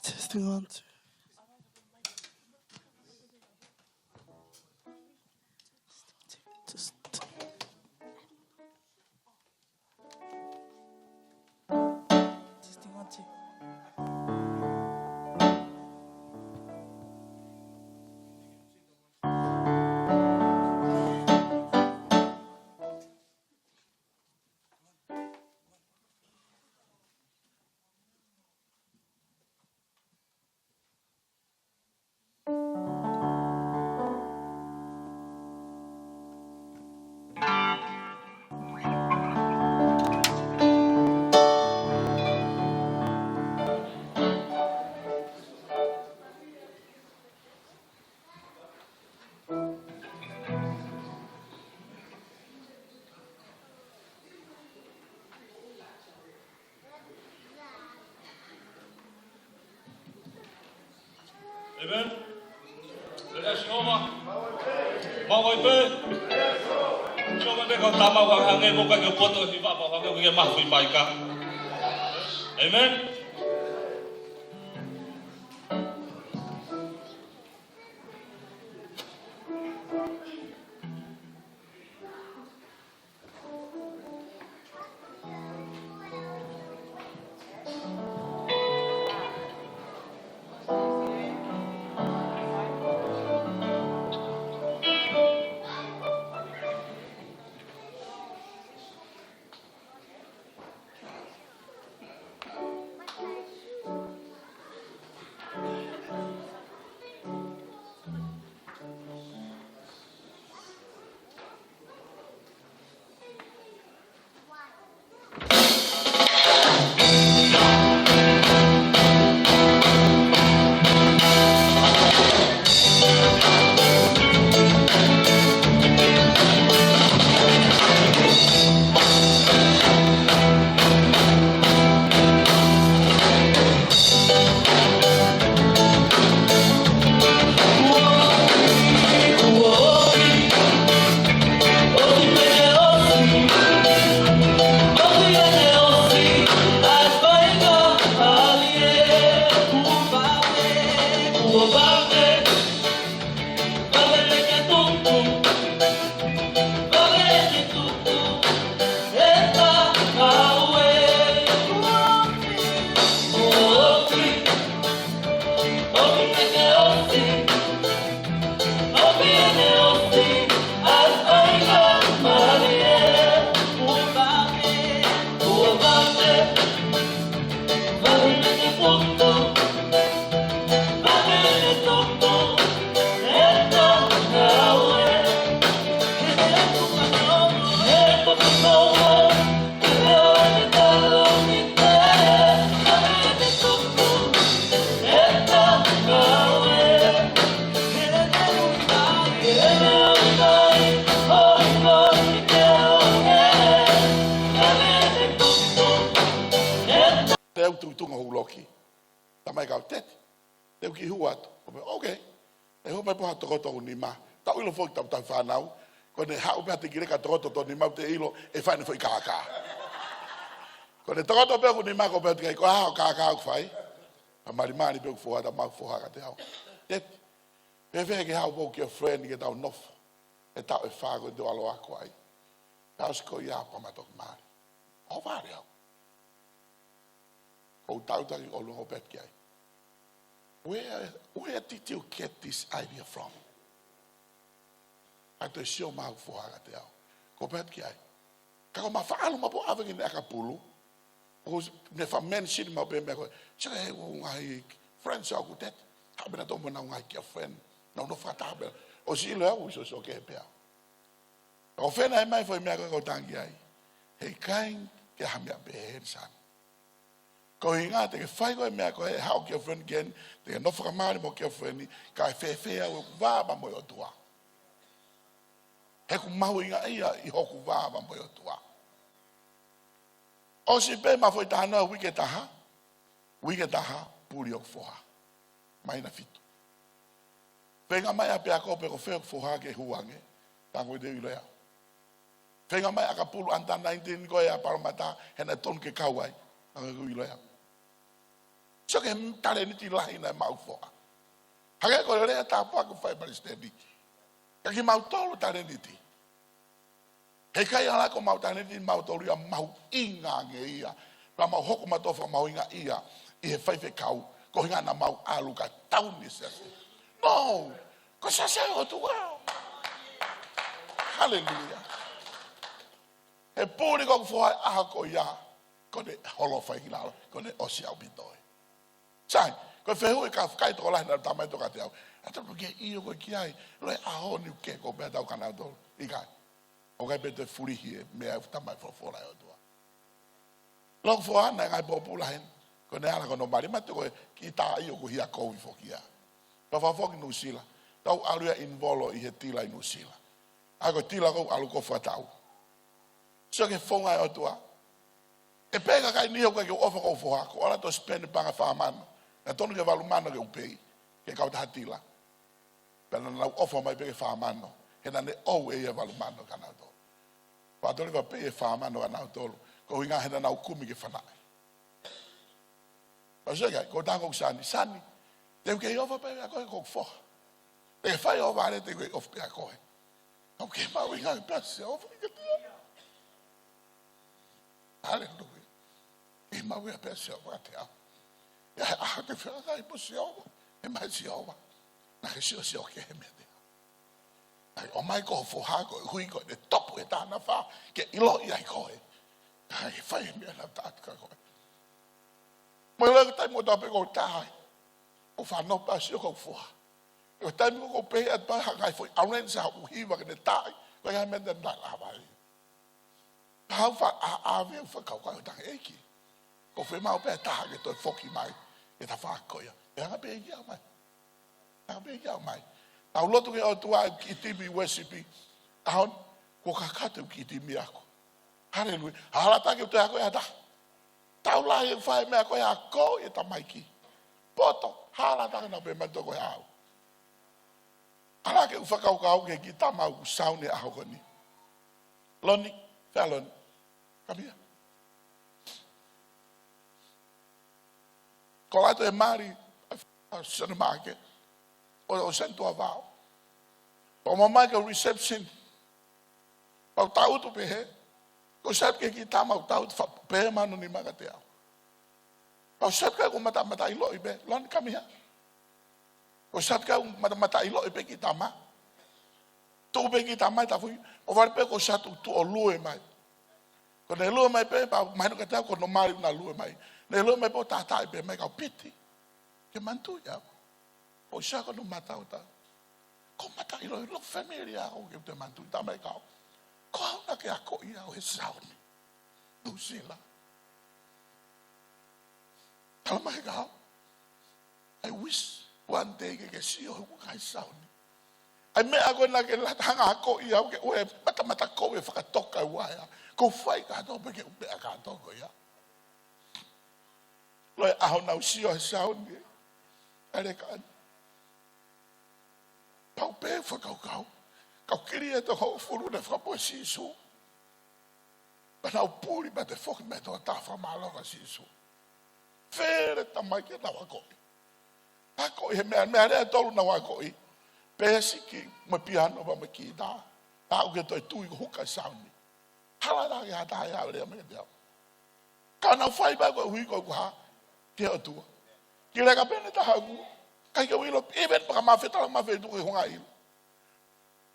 Testing one, two. Just testing one, two. Amen. Lea Sihova. Mau ai pē. Sihova ne kau tama wa hange mo ka ke poto hi va va hange ke mafi mai ka. Amen. Te u tuʻu ʻi tuʻa ʻo hū loki. Tamai kau tete. Te u kiʻi hū atu. ʻO pehē, okay. ʻE hū mai pē ha tokoto ʻoku nima. Tau ʻilo foki tau tau fānau. Ko ʻene haʻu pē ha tekileka tokoto ʻoku nima ʻoku te ʻilo ʻe fai ʻene foʻi kākā. Ko ʻene tokoto pē ʻoku nima ko pē ʻoku te kai ko ha kākā ʻoku fai. Pea malimali pē ʻoku foha tamai foha kiate au. Tete. Pehē fēfē ke haʻu pē ho girlfriend ke tau nofo. ʻE tau ʻe fā ko te alo ako ai. Pea ʻosi ko ia pea ma toki mali. ʻO vale au. Ko u tau taki ʻo longo pē ki ai. Where, where did you get this idea from? ʻA e toe sio mai ʻa hoku foha kiate au. Ko e pehē ki ai. Ka ko ma faʻalu ma po ʻave ki he ʻakapulu. ʻO ne fa mention maʻu pē meʻa ko ē. Sio he ʻū ngaahi friends ʻoku te. Haʻu pē nautolu mo ʻenau ngaahi girlfriend. Nau nofo fakataha pē. ʻOsi ʻilo ʻe au ʻoku ʻosi ʻosi ʻo kehe pē au. Ka ko e fēnau mai foʻi meʻa ko ē ʻoku ou tangi ai. He ʻikai ke ha meʻa pehē ni, son. Ko e ʻuhinga te ke fai ko ē meʻa ko ē ʻe haʻu ho girlfriend ki heni, te ke nofo fakamālie mo ho girlfriend, kae fēfē au ʻi heʻeku vā mo e ʻOtua. He ʻoku mahuʻinga ia ʻi hoku vā mo e ʻOtua. ʻOsi pē ma foʻi talanoa uike ʻe taha, uike ʻe taha, puli hoku foha. Māhina fitu. Feinga mai ʻa e ʻapiako pe ko fē hoku foha ke hū ange, tango i te ʻilo ia. Feinga mai ʻakapulu under nineteen ko ē ʻa Parramatta, he naʻe tonu ke kau ai, tango i ʻilo ia. Sio ki he talēniti lahi naʻe maʻu ʻe he foha. Hangē ko e lea tāpuaki ʻoku fai ʻe Palesiteni. Ka kimautolu talēniti. He ʻikai ala ko homau talēniti mautolu ia mahuʻinga ange ia. Pea mau hoko mautolu fakamahuʻinga ia ʻi he faifekau, ko e ʻuhinga naʻa mau ʻalu ka tauni e siasi. No, ko e siasi ʻa e ʻOtua. Haleluia. He puli ko ē hoku foha he ʻaho ko ia, ko ʻene holo fai ki lalo, ko ʻene ʻosi ʻaupito ē. Sai, ko e fehuʻi ka fai tokolahi naʻe tala mai atu kiate au. ʻA e tau ke ʻio ko ē ki ai, ʻilo e ʻaho ni ke ko pē tau kanautolu. ʻIkai. ʻOku ʻikai pē toe fulihi e meʻa ʻoku tala mai folofola ʻa e ʻOtua. Hoku foha naʻe ngaahi pōpula heni. Ko ʻene ala ko hono mali mate ko e kiʻi tā ʻoku hia kovi foki ia. Pea fakafoki Nuʻusila. Tau ʻalu ia ʻi Nivolo ʻi he tila ʻi Nuʻusila. ʻA ia ko e tila ʻoku ou ʻalu ko ē ʻo fakatau. Sio ki he founga ʻa e ʻOtua. ʻE pehē kakai ni ʻoku ʻikai ke u ʻofa ki hoku foha, ko e ʻalu ʻo spend paʻanga ʻe fā mano. Naʻe tonu ke valu mano ke u pei, ke kau taha tila. Pea naʻa nau ʻofa mai pē ki he fā mano, he naʻa ne ʻoua ʻe ia valu mano kia nautolu. Pea toli va pē ʻe fā mano kia nautolu, ko e ʻuhinga he naʻa nau kumi ke fanaʻi. Pea sio ki ai, ko e tango ʻoku sani, sani, te u kei ʻofa pē ʻia koe ko hoku foha. Te ke fai ʻo vale te u kei ʻofa pē ʻia koe. ʻOku kei mahuʻinga pē ʻa Sihova kiate au. Haleluia. Kei mahuʻinga pē ʻa Sihova kiate au. ʻI he ʻaho te u fehangahangai mo Sihova, ʻe mai Sihova. Naʻa ke siosio ki he meʻa te au. ʻAi, ʻomai ko ho foha koeʻuhi ko ʻene topu e tānafa ke ʻiloʻi ai koe. ʻAi, fai e meʻa naʻa tau ʻatu kia koe. Mo e lea ki he taimi ʻoku tau pehē ko e taʻi. ʻOku ou fanongo pē ʻo sio ki hoku foha. Ko e taimi ʻoku ou pehē atu pē ha ngaahi foʻi ʻauleni sa ʻoku hiva ke ne taʻi. Ko e ngaahi meʻa naʻa lava ai. Ka u fa-, ʻa, ʻave ʻeku fakakaukau ʻo tangi ʻEiki. ʻOku ou fiemaʻu pē ha taha ke toe foki mai. Ke ta fako ia. ʻE anga pē ʻEiki ʻo mai. Anga pē ʻEiki ʻo mai. Tau lotu ki he ʻOtua ʻi he kiʻi timi worship. ʻAho ni, kuo kakato e kiʻi timi ʻaʻaku. Haleluia. Hala ʻatā ke u toe ako ʻe ha taha. Tau lahi e fai meʻa ko e ako e tamaiki. Poto, hala ʻatā ke nau pehē mai toko e au. ʻAlu ke u fakakaukau ki he kiʻi tama ʻoku sauni he ʻaho ko eni. Loni, fea Loni. Kamia. Ko lato e mali, ʻa Sani Maʻake. ʻO, ʻo Sani Tuʻavao. Pea u ō mai ki he reception. Pea u tangutu pehē. Ko e sat ke kiʻi tama u tangutu fa-, pehē mano ni maka te au. Pea u sat ka ʻoku matamata ʻiloʻi pē, Loni kamia. Ko e sat ka ʻoku matamata ʻiloʻi pē kiʻi tama. Tuʻu pē kiʻi tama ʻi tafuʻi. ʻO vale pē ko e sat ʻoku tuʻu ʻo lue mai. Ko ʻene lue mai pē, pea mahino kiate au ko hono mali ʻoku na lue mai. Ne lue mai pē ʻo tātaaʻi pē mai kau piti. Ke manatuʻi au. ʻO sio ko hono mata ʻo tā. Ko e mata ʻiloʻi, look familiar ʻoku ke te manatuʻi tā mai kau. Ko au naʻa ke akoʻi au he sauni. Nuʻusila. Tala mai kau. I wish one day ke ke sio hoku ngaahi sauni. ʻAi meʻa ko ē naʻa ke lata hanga akoʻi au ke ʻoua ʻe matamata kovi e fakatoka ʻe ua ea. Ko e fai kātoa pē ke u meʻa kātoa ko ia. Loi ʻaho naʻa ku sio he sauni. ʻAle ka ani. Pau pē fakakaukau. Kau kili e toko hongofulu naʻe fakamoʻui ʻe Sīsū. Pea nau puli pea toe foki mai toko taha fakamālō kia Sīsū. Fele tamaiki naʻa nau akoʻi. Akoʻi he meʻa, meʻa lea ʻe tolu naʻa nau akoʻi. Pēsiki mo e piano pea mo e kītā. Pea ʻoku ke toe tui ko e huka e sauni. Hala ʻatā ke ha taha ʻe ʻave lea mai kiate au. Ka nau fai pē koeʻuhi ko ʻeku hā ki he ʻOtua. Ki he leka pē ʻe taha ʻoku ʻIkai ke u ʻilo, even pea ka mafetala mafetu ke hunga ʻilo.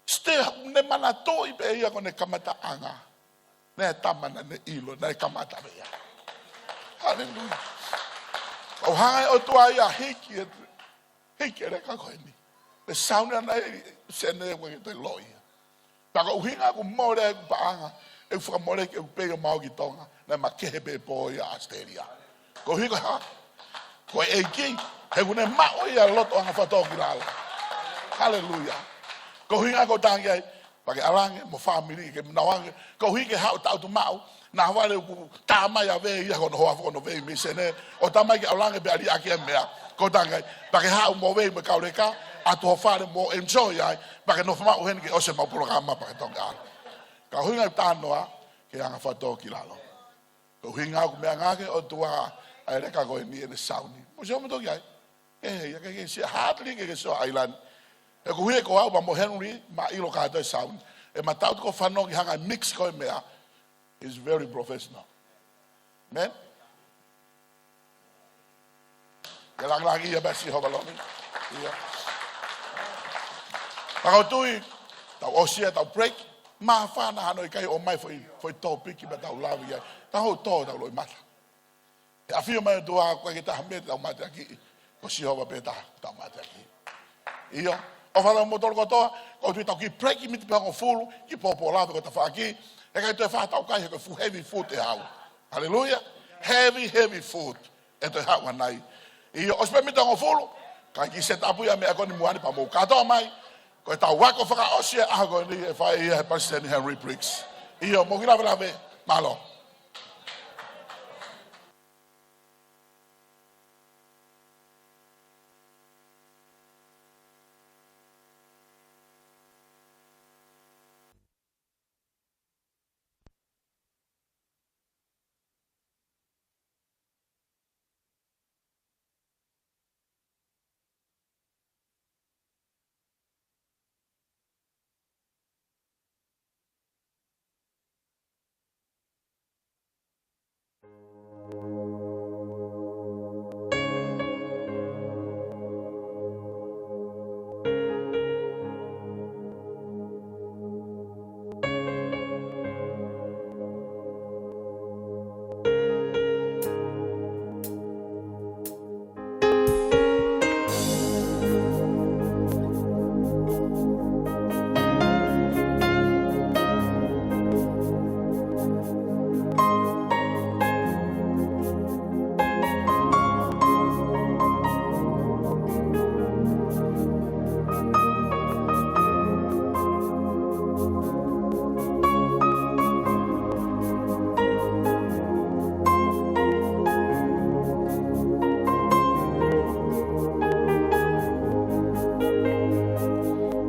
Still, ne manatuʻi pē ia ko ʻene kamataʻanga. Naʻe tama naʻa ne ʻilo, naʻe kamata pē ia. Haleluia. ʻOku hanga ʻe he ʻOtua ia ʻo hiki e, hiki e leka ko eni. ʻE sauni ana e sene ko e te lo ia. Pea ko e ʻuhinga ʻoku mole ai ʻeku paʻanga, ʻeku fakamole ke u pei ʻo maʻu ki Tonga, naʻe makehe pē pō ia ʻAositelēlia. Koeʻuhi ko e hā? Ko e ʻEiki, he ʻoku ne maʻu ia e loto anga fakatōkilalo. Haleluia. Ko e ʻuhinga ʻoku ou tangi ai, pea ke ʻalu ange mo e fāmili ke nau ange, koeʻuhi ke haʻu ʻo tau tu maʻu, naʻa vale ʻoku tā mai ʻa Vei ia hono hoa fo hono Vei mei Senē, ʻo tā mai ke ʻalu ange pea liʻaki e meʻa. ʻOku ou tangi ai, pea ke haʻu mo Vei mo e kau leka, ʻatu ho fale mo enjoy ai, pea ke nofo maʻu heni ke ʻosi ʻemau polokalama pea ke toki ʻalu. Ka ko e ʻuhinga ʻoku ou talanoa ki he anga fakatōkilalo. Ko e ʻuhinga ʻoku meʻa ange ki he ʻOtua ʻa e leka ko eni ʻene sauni. Mou sio mo toki ai. ʻE, ia ke ke sia hardly ke ke sio ʻa ʻAilani. He ko e ʻuhi ko au pea mo Henry, ma ʻilo kātoa e sauni. ʻE ma tau tuku fanongo ki he anga e mix ko e meʻa. It's very professional. Amen? Ke langilangiʻia pē ʻa Sihova, lomi. Ia. Pea ʻoku ou tui, tau ʻosi ia, tau break. Māfana hano ʻikai ʻomai foʻi, foʻi tōpiki pea tau lave ai. Tau hou tō, tau loʻimata. ʻE ʻafio mai ʻOtua, ʻoku ʻikai ke taha mei tau mateakiʻi. Ko Sihova pē taha tau mateakiʻi. ʻIo, ʻofa atu mo kimoutolu kotoa, ʻoku ou tui tau kiʻi break miniti pē hongofulu, kiʻi pōpō lave ko e tafaʻaki, he ʻikai toe fai ha taukai he ko e fuʻu heavy food ʻe haʻu. Haleluia. Heavy, heavy food. ʻE toe haʻu ʻanai. ʻIo, ʻosi pē miniti hongofulu, kae kiʻi set up ia e meʻa ko eni muʻa ni pea mou kātoa mai. Ko e tau ako fakaʻosi e ʻaho ko eni ʻe fai ia ʻe Palesiteni Henry Briggs. ʻIo, mou kiʻi lavelave, mālō.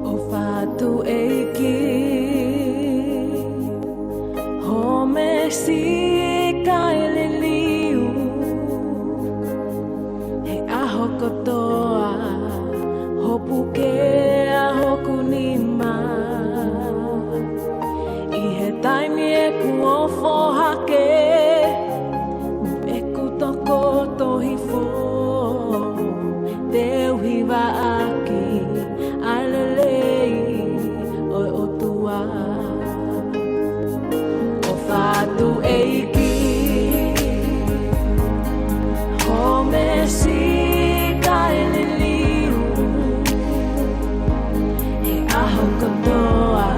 ʻOfa atu ʻEiki, hōmesi kae liliu he ʻaho kotoa, hopo ke ʻa hoku nima. ʻI he taimi ʻeku ofo hake, mo ʻeku tokoto hifo, te u hivaʻaki ʻa e lelei ʻo e ʻOtua. ʻOfa atu ʻEiki, hōmesi kae liliu he ʻaho kotoa,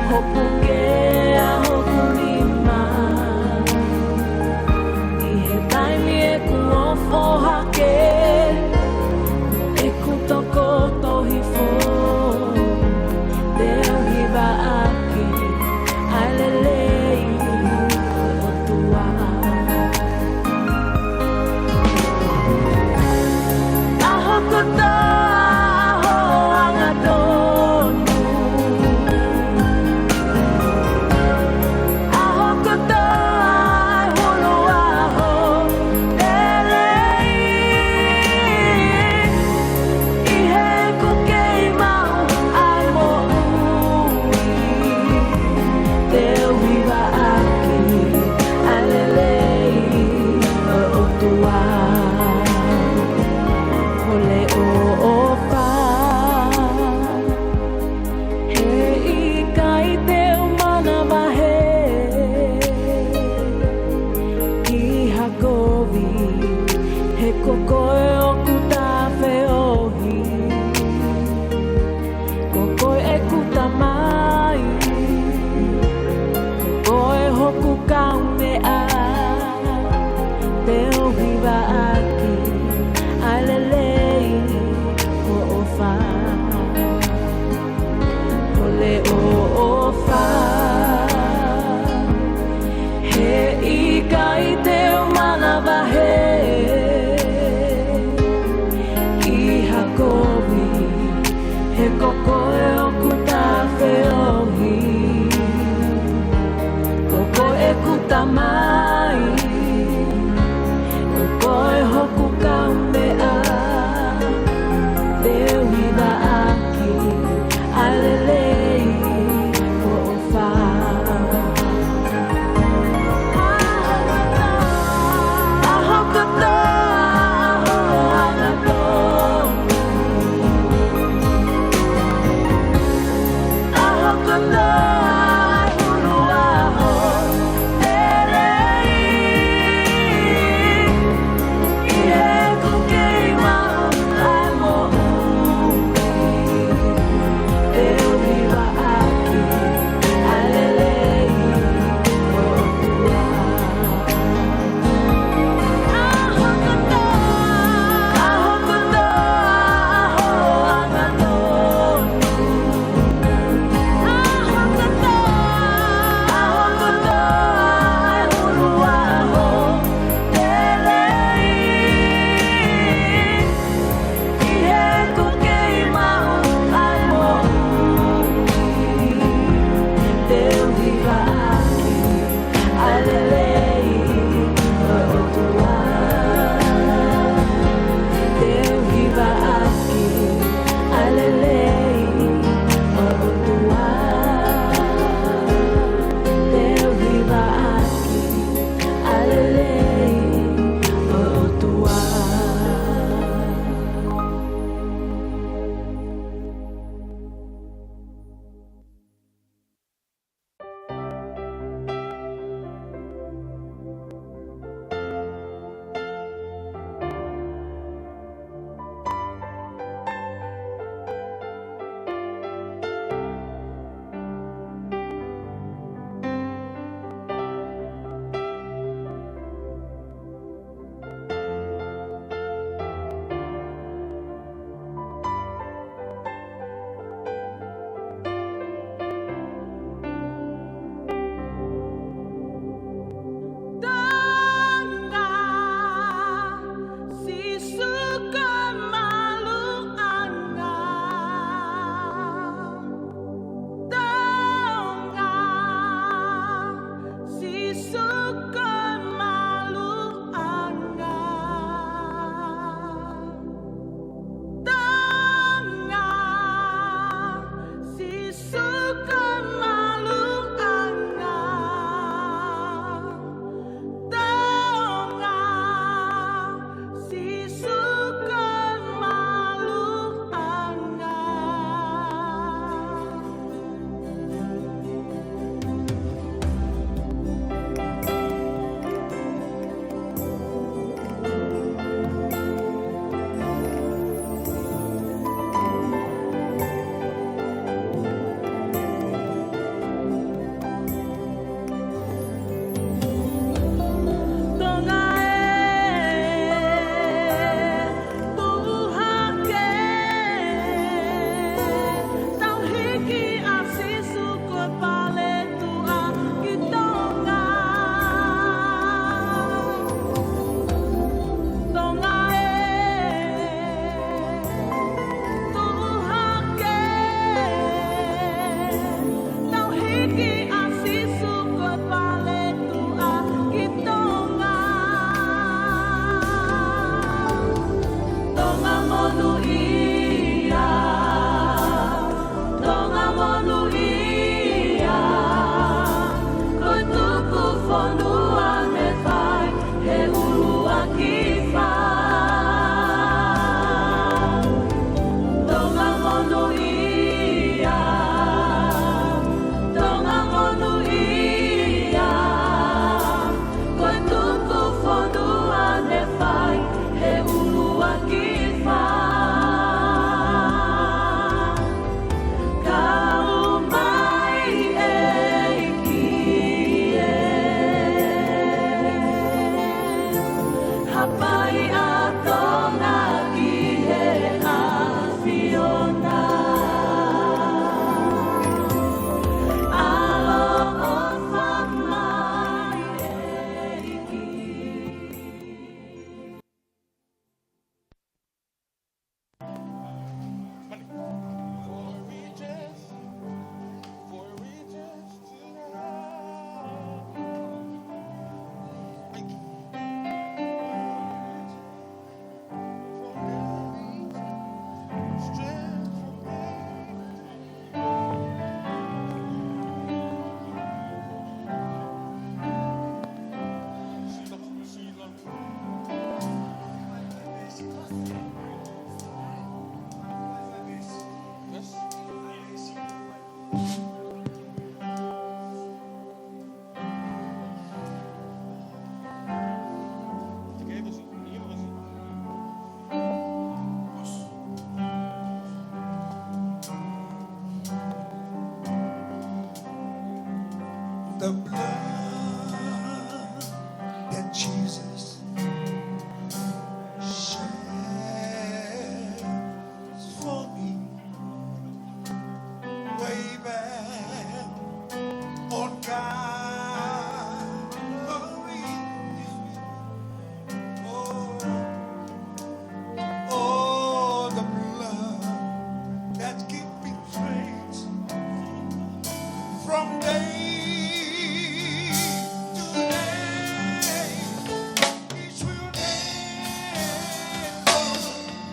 hopo ke ʻa hoku nima. kaumeʻa, te u hivaʻaki ʻa e lelei hoʻo fai. Ko e ʻofa, heʻikai te u manavahē, ʻi ha kovi, he ko koe ʻoku ta feohi. Ko koe ʻeku Tamai, ko koe hoku kaumeʻa, te u hivaʻaki ʻa e lelei hoʻo fai. ʻAho kotoa, ʻaho angatonu. ʻAho kotoa, ʻuluʻaho, te u lea The blood that Jesus shed for me way back on Calvary. Oh, oh, the blood that gives me strength from day to day. It will never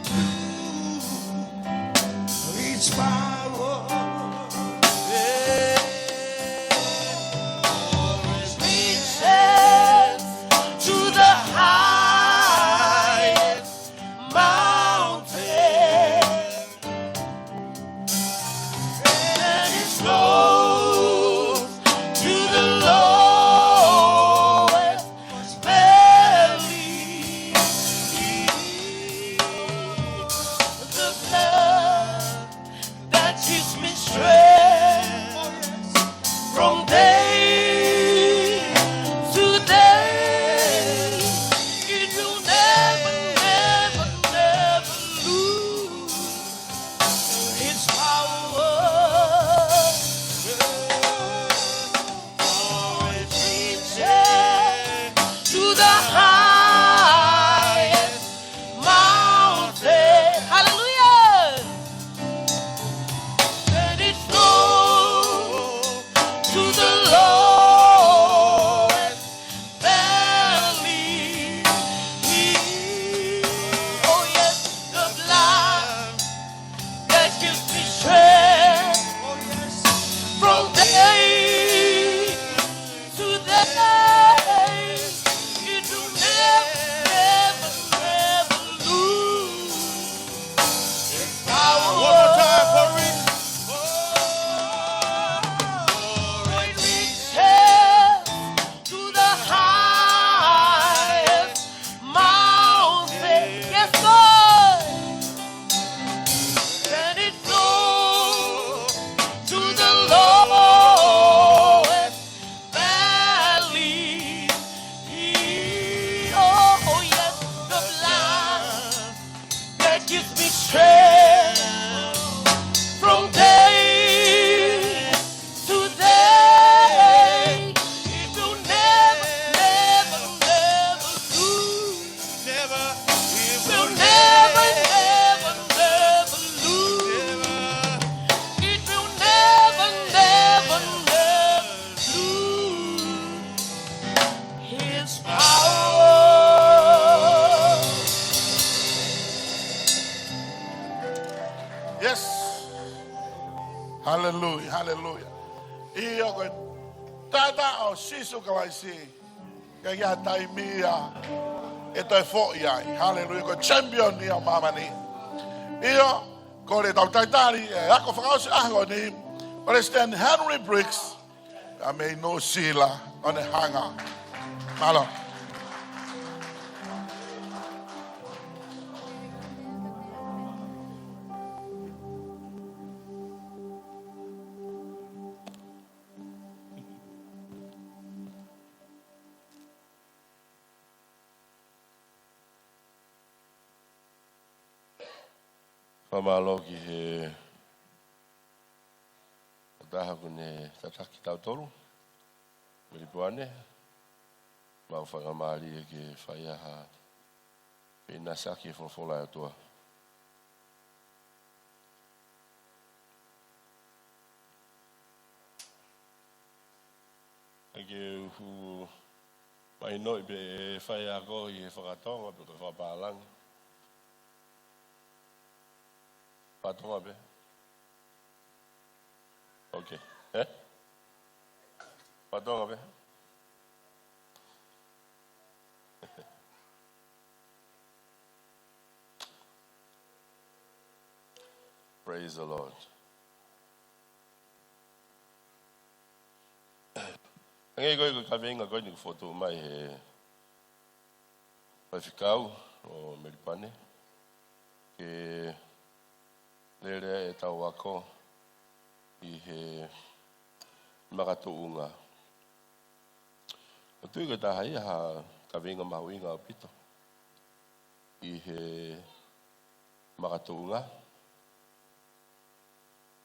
lose its power. It reaches to the highest mountain, and it flows to the lowest valley. The blood that gives me strength from day to day. It will never, never, never lose its power. For it reaches to the highest mountain. Hallelujah. And it flows to the lowest valley. Oh yes, the blood that gives me strength from day to day. It will never, never, never lose its power. One more time for it. Oh, it reaches to the highest mountain. Yes, Lord. And it flows to the lowest valley. Oh, oh, yes, the blood that gives me strength from day to day. It will never, never, never lose. Never. It will never, never, never lose. Never. It will never, never, never lose its power. Yes. Hallelujah, hallelujah. ʻIo, ko e taʻataʻa ʻo Sīsū Kalaisi. Ka ʻi ai ha taimi ia ʻe toe foʻi ai. Hallelujah. Ko e champion ia ʻo māmani. ʻIo, kole ke tau talitali e ako fakaʻosi ʻaho ni, Palesiteni Henry Briggs, ʻa mei Nuʻu Sila, ʻo ne hanga. Mālō. Fakamālō ki he taha kuo ne tataki kitautolu, Melipuane, mau fakamālō ke fai ha pē ʻa e saki e folofola ʻa e ʻOtua. ʻAi ke u mahinoʻi pē ʻe fai ako ʻi he fakatonga pe ko e fakapālangi. Fakatonga pē. Okay. Eh? Fakatonga pē. Praise the Lord. Hangē ko e, ko e kaveinga ko eni kuo fotu mai he faifekau ʻo Melipuane, ke lele ʻetau ako ʻi he makatuʻunga Tui ko e taha ia ha kaveinga mahuʻinga ʻaupito ʻi he makatuʻunga.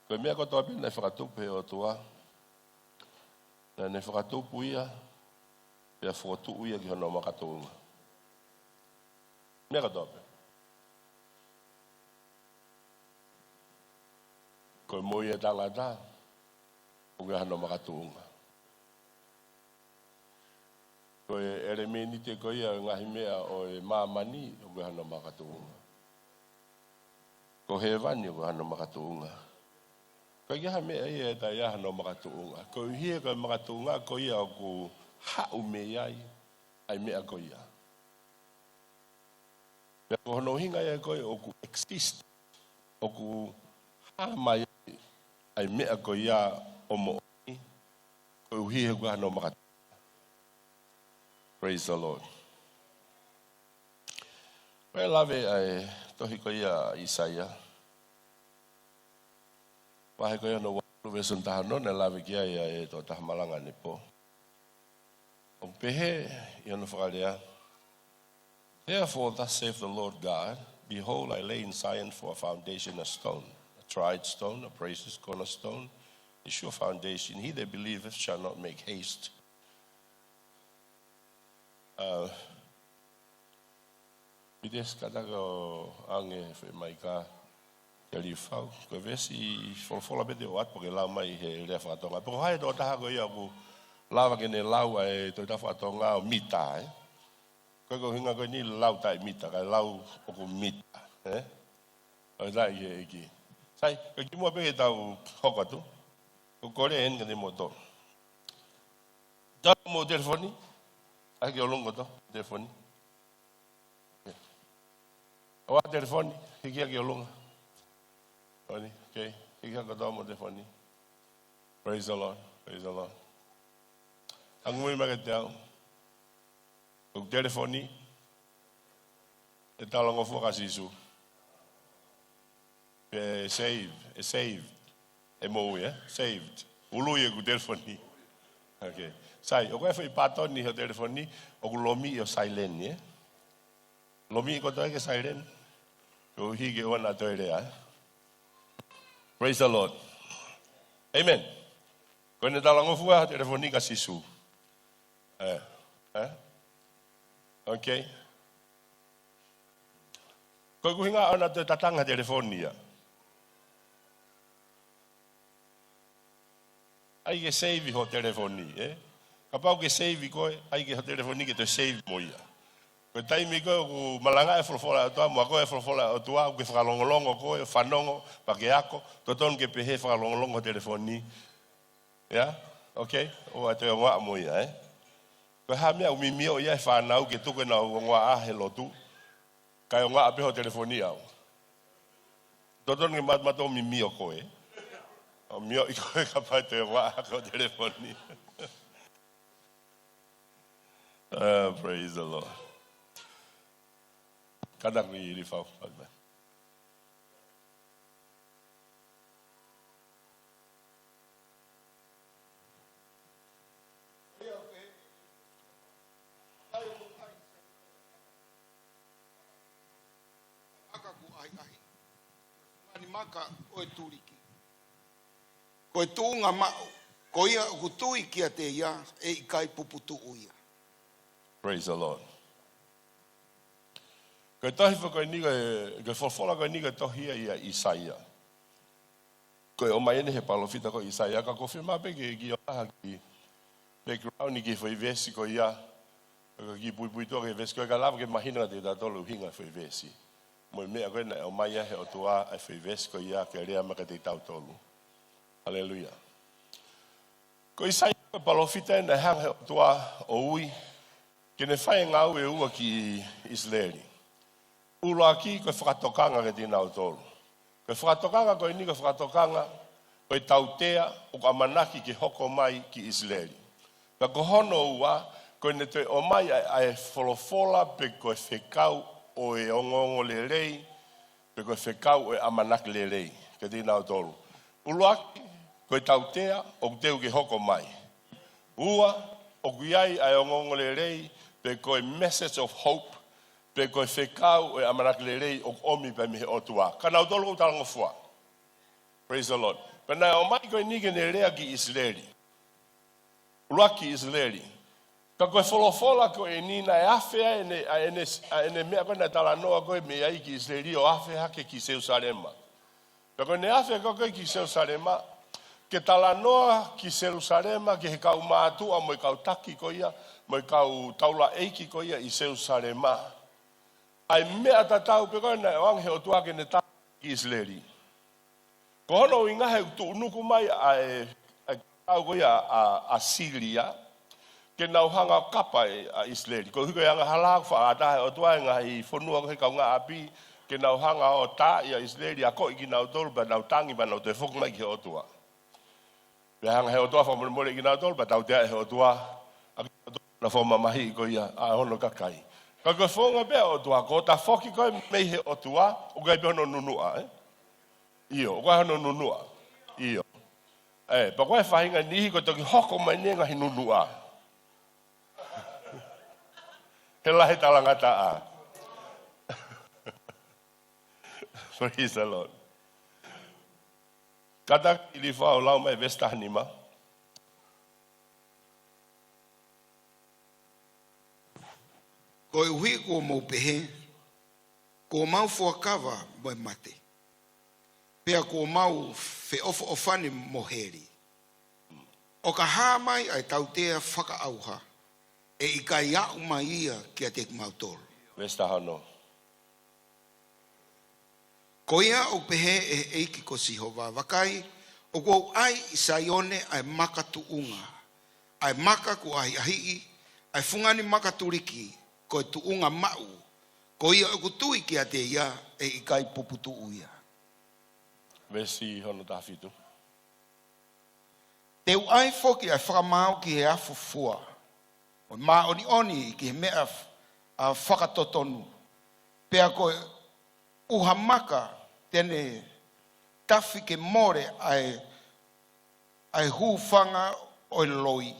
Ko e meʻa kotoa pē naʻe fakatupu ʻe he ʻOtua, naʻa ne fakatupu ia, pea fokotuʻu ia ki hono makatuʻunga. Meʻa kotoa pē. Ko e moʻui ʻa e tangata, ʻoku ʻi ai hano makatuʻunga. Ko e ʻelemēniti ko ia ʻo e ngaahi meʻa ʻo e māmani, ʻoku ʻi ai hano makatuʻunga. Ko hēvani ʻoku ʻi ai hano makatuʻunga. Ko e hā e meʻa ia ʻe taʻe ʻi ai hano makatuʻunga? Koeʻuhi he ko e makatuʻunga ko ia ʻoku haʻu mei ai ʻa e meʻa ko ia. Pea ko hono ʻuhinga ia ko ē ʻoku exist, ʻoku hā mai ai ʻa e meʻa ko ia ʻo moʻoni, koeʻuhi he ʻoku ʻi ai hano makatuʻunga. Praise the Lord. Ko e lave ʻa e tohi ko ia ʻa ʻIsaia, vahe ko ia hono uofulu, veesi taha ono, naʻe lave ki ai ʻa e tokotaha malanga ʻanepō. ʻOku pehē ʻi hono fakalea: Therefore, thus saith the Lord God, Behold, I lay in Zion for a foundation, a stone, a tried stone, a precious cornerstone, a sure foundation. He that believeth shall not make haste. Uh, Pite, kātaki ʻo ʻange foʻi maika ke lifau. Ko e veesi folofola pē te u ʻoatu pea ke lau mai he lea faka-Tonga. Pe ko hai e tokotaha ko ia ʻoku lava ke ne lau ʻa e tokotaha faka-Tonga ʻo mita, ē? Ko e ʻuhinga ko eni lau taʻe mita, kae lau ʻoku mita, ē? ʻOku taʻe ʻi he ʻEiki. Sai, ko e kimuʻa pē ke tau hoko atu, ʻoku ou kole eni kiate kimoutolu. Tau mo e telefoni, ʻai ki ʻolunga kotoa, telefoni. ʻOua telefoni, hiki hake ki ʻolunga. Telefoni, okay, hiki hake kotoa mo e telefoni. Praise the Lord, praise the Lord. Hangē ko e meʻa kiate au, ko e telefoni, ʻe talangofua kia Sīsū. Pea save, ʻe save, ʻe moʻui, ē? Saved. Ului ʻeku telefoni. Okay. Sai, ʻoku ʻi ai e foʻi pātoni ʻi ho telefoni, ʻoku lomiʻi ʻo silent, ē? Lomiʻi kotoa ke silent. Koeʻuhi ke ʻoua naʻa toe lea, ē? Praise the Lord. Amen. Ko ʻene talangofua e telefoni kia Sīsū. Ē, ē? Okay. Ko e ʻuhinga ʻoua naʻa toe tatanga e telefoni ia. ʻAi ke save ho telefoni, ē? Kapau ke save koe, ʻai ke ho telefoni ke toe save mo ia. Ko e taimi ko ē ʻoku malanga e folofola ʻa e ʻOtua, mo ako e folofola ʻa e ʻOtua, ʻoku ke fakalongolongo koe, fanongo, pea ke ako, totonu ke pehē fakalongolongo ho telefoni. Yeah? Okay? ʻOua toe ongoʻi mo ia, ē? Ko e hā e meʻa ʻoku mimioʻi ai e fānau ke tuku ʻenau ongoʻi he lotu, kae ongoʻi pē ho telefoni ʻau. Totonu ke mato, mato mimio koe. ʻO mioʻi koe kapau ʻe toe ongoʻi ho telefoni. Uh, praise the Lord. Kātaki ʻo lifau. Maka kuo ʻahiʻahi. Mani maka ʻo e tuliki. Ko e tuʻunga maʻu, ko ia ʻoku tui kiate ia, ʻe ʻikai puputuʻu ia. Praise the Lord. Ko e tohi foki ko eni ko e, ko e folofola ko eni ko e tohi ia ʻa ʻIsaia. Ko e ʻomai eni he palōfita ko ʻIsaia, ka ʻoku ou fiemaʻu pē ke kiʻi ʻoatu ha kiʻi background ki he foʻi veesi ko ia, ka kiʻi puipuituʻa ki he veesi ko ia kae lava ke mahino kiate kitautolu e ʻuhinga e foʻi veesi. Mo e meʻa ko ē naʻe ʻomai ai he ʻOtua e foʻi veesi ko ia ke lea mai kiate kitautolu. Haleluia. Ko ʻIsaia ko e palōfita ia naʻe hanga he ʻOtua ʻo ui ke ne fai e ngāue ʻe ua ki ʻIsileli. ʻUluaki ko e fakatokanga kiate kinautolu. Ko e fakatokanga ko eni ko e fakatokanga ko e tautea ʻoku ʻamanaki ke hoko mai ki ʻIsileli. Pea ko hono ua, ko ʻene toe ʻomai ʻa e, ʻa e folofola pe ko e fekau ʻo e ongoongolelei, pe ko e fekau ʻo e ʻamanaki lelei kiate kinautolu. ʻUluaki, ko e tautea ʻoku teu ke hoko mai. Ua, ʻoku ʻi ai ʻa e ongoongolelei, pe ko e message of hope, pe ko e fekau ʻo e ʻamanaki lelei ʻoku ʻomi pē mei he ʻOtua. Ka nautolu ʻoku talangofua. Praise the Lord. Pea naʻe ʻomai ko eni ke ne lea ki ʻIsileli. ʻUluaki ʻIsileli. Ka ko e folofola ko eni naʻe afe ai ʻene, ʻa ʻene, ʻa ʻene meʻa ko ē naʻe talanoa ko ē mei ai ki ʻIsileli ʻo afe hake ki Selusalema. Pea ko ʻene afe ko ē ki Selusalema, ke talanoa ki Selusalema, ki he kau mātuʻa mo e kau taki ko ia, mo e kau taulaʻeiki ko ia ʻi Selusalema. ʻA e meʻa tatau pē ko ē naʻe ʻoange he ʻOtua ke ne tala ki ʻIsileli. Ko hono ʻuhinga he tuʻunuku mai ʻa e, ʻa e kau ko ia ʻa, ʻa Silia, ke nau hanga ʻo kapa ʻa ʻIsileli. Koeʻuhi ko e angahala ʻoku faʻa ʻatā he ʻOtua e ngaahi fonua ko ē he kaungāʻapi, ke nau hanga ʻo taaʻi ʻa ʻIsileli, akoʻi kinautolu, pea nau tangi, pea nau toe foki mai ki he ʻOtua. Pea hanga he ʻOtua fakamolemoleʻi kinautolu, pea tautea ʻe he ʻOtua, ʻa kinautolu naʻa fakamamahiʻi ko ia ʻa hono kakai. Ka ko e founga pē ʻa e ʻOtua, ko e tafoki ko ē mei he ʻOtua, ʻoku ʻi ai pē hono nunuʻa, ē? ʻIo, ʻoku ʻi ai hono nunuʻa. ʻIo. Ē, pea ko e faʻahinga niʻihi ko e toki hoko mai ni e ngaahi nunuʻa. He lahi e talangataʻa. Praise the Lord. Kātaki Ilifau lau mai veesi taha nima. Koeʻuhi kuo mou pehē, kuo mau fuakava mo e mate, pea kuo mau feʻofoʻofani mo heli. ʻO ka hā mai ʻa e tautea fakaʻauha, ʻe ʻikai aʻu mai ia kiate kimautolu. Veesi taha ono. Ko ia ʻoku pehē ʻe he ʻEiki ko Sihova, vakai, ʻoku ou ʻai ʻi Saione ʻa e maka tuʻunga, ʻa e maka kuo ʻahiʻahiʻi, ʻa e fungani maka tuliki, ko e tuʻunga maʻu, ko ia ʻoku tui kiate ia ʻe ʻikai puputuʻu ia. Veesi hono taha fitu. Te u ʻai foki ʻa e fakamaau ki he afu fua, ʻo e māʻoniʻoni ki he meʻa f-, ʻa fakatotonu. Pea ko e ʻuha maka te ne tafi ke mole ʻa e, ʻa e hūfanga ʻo e loi.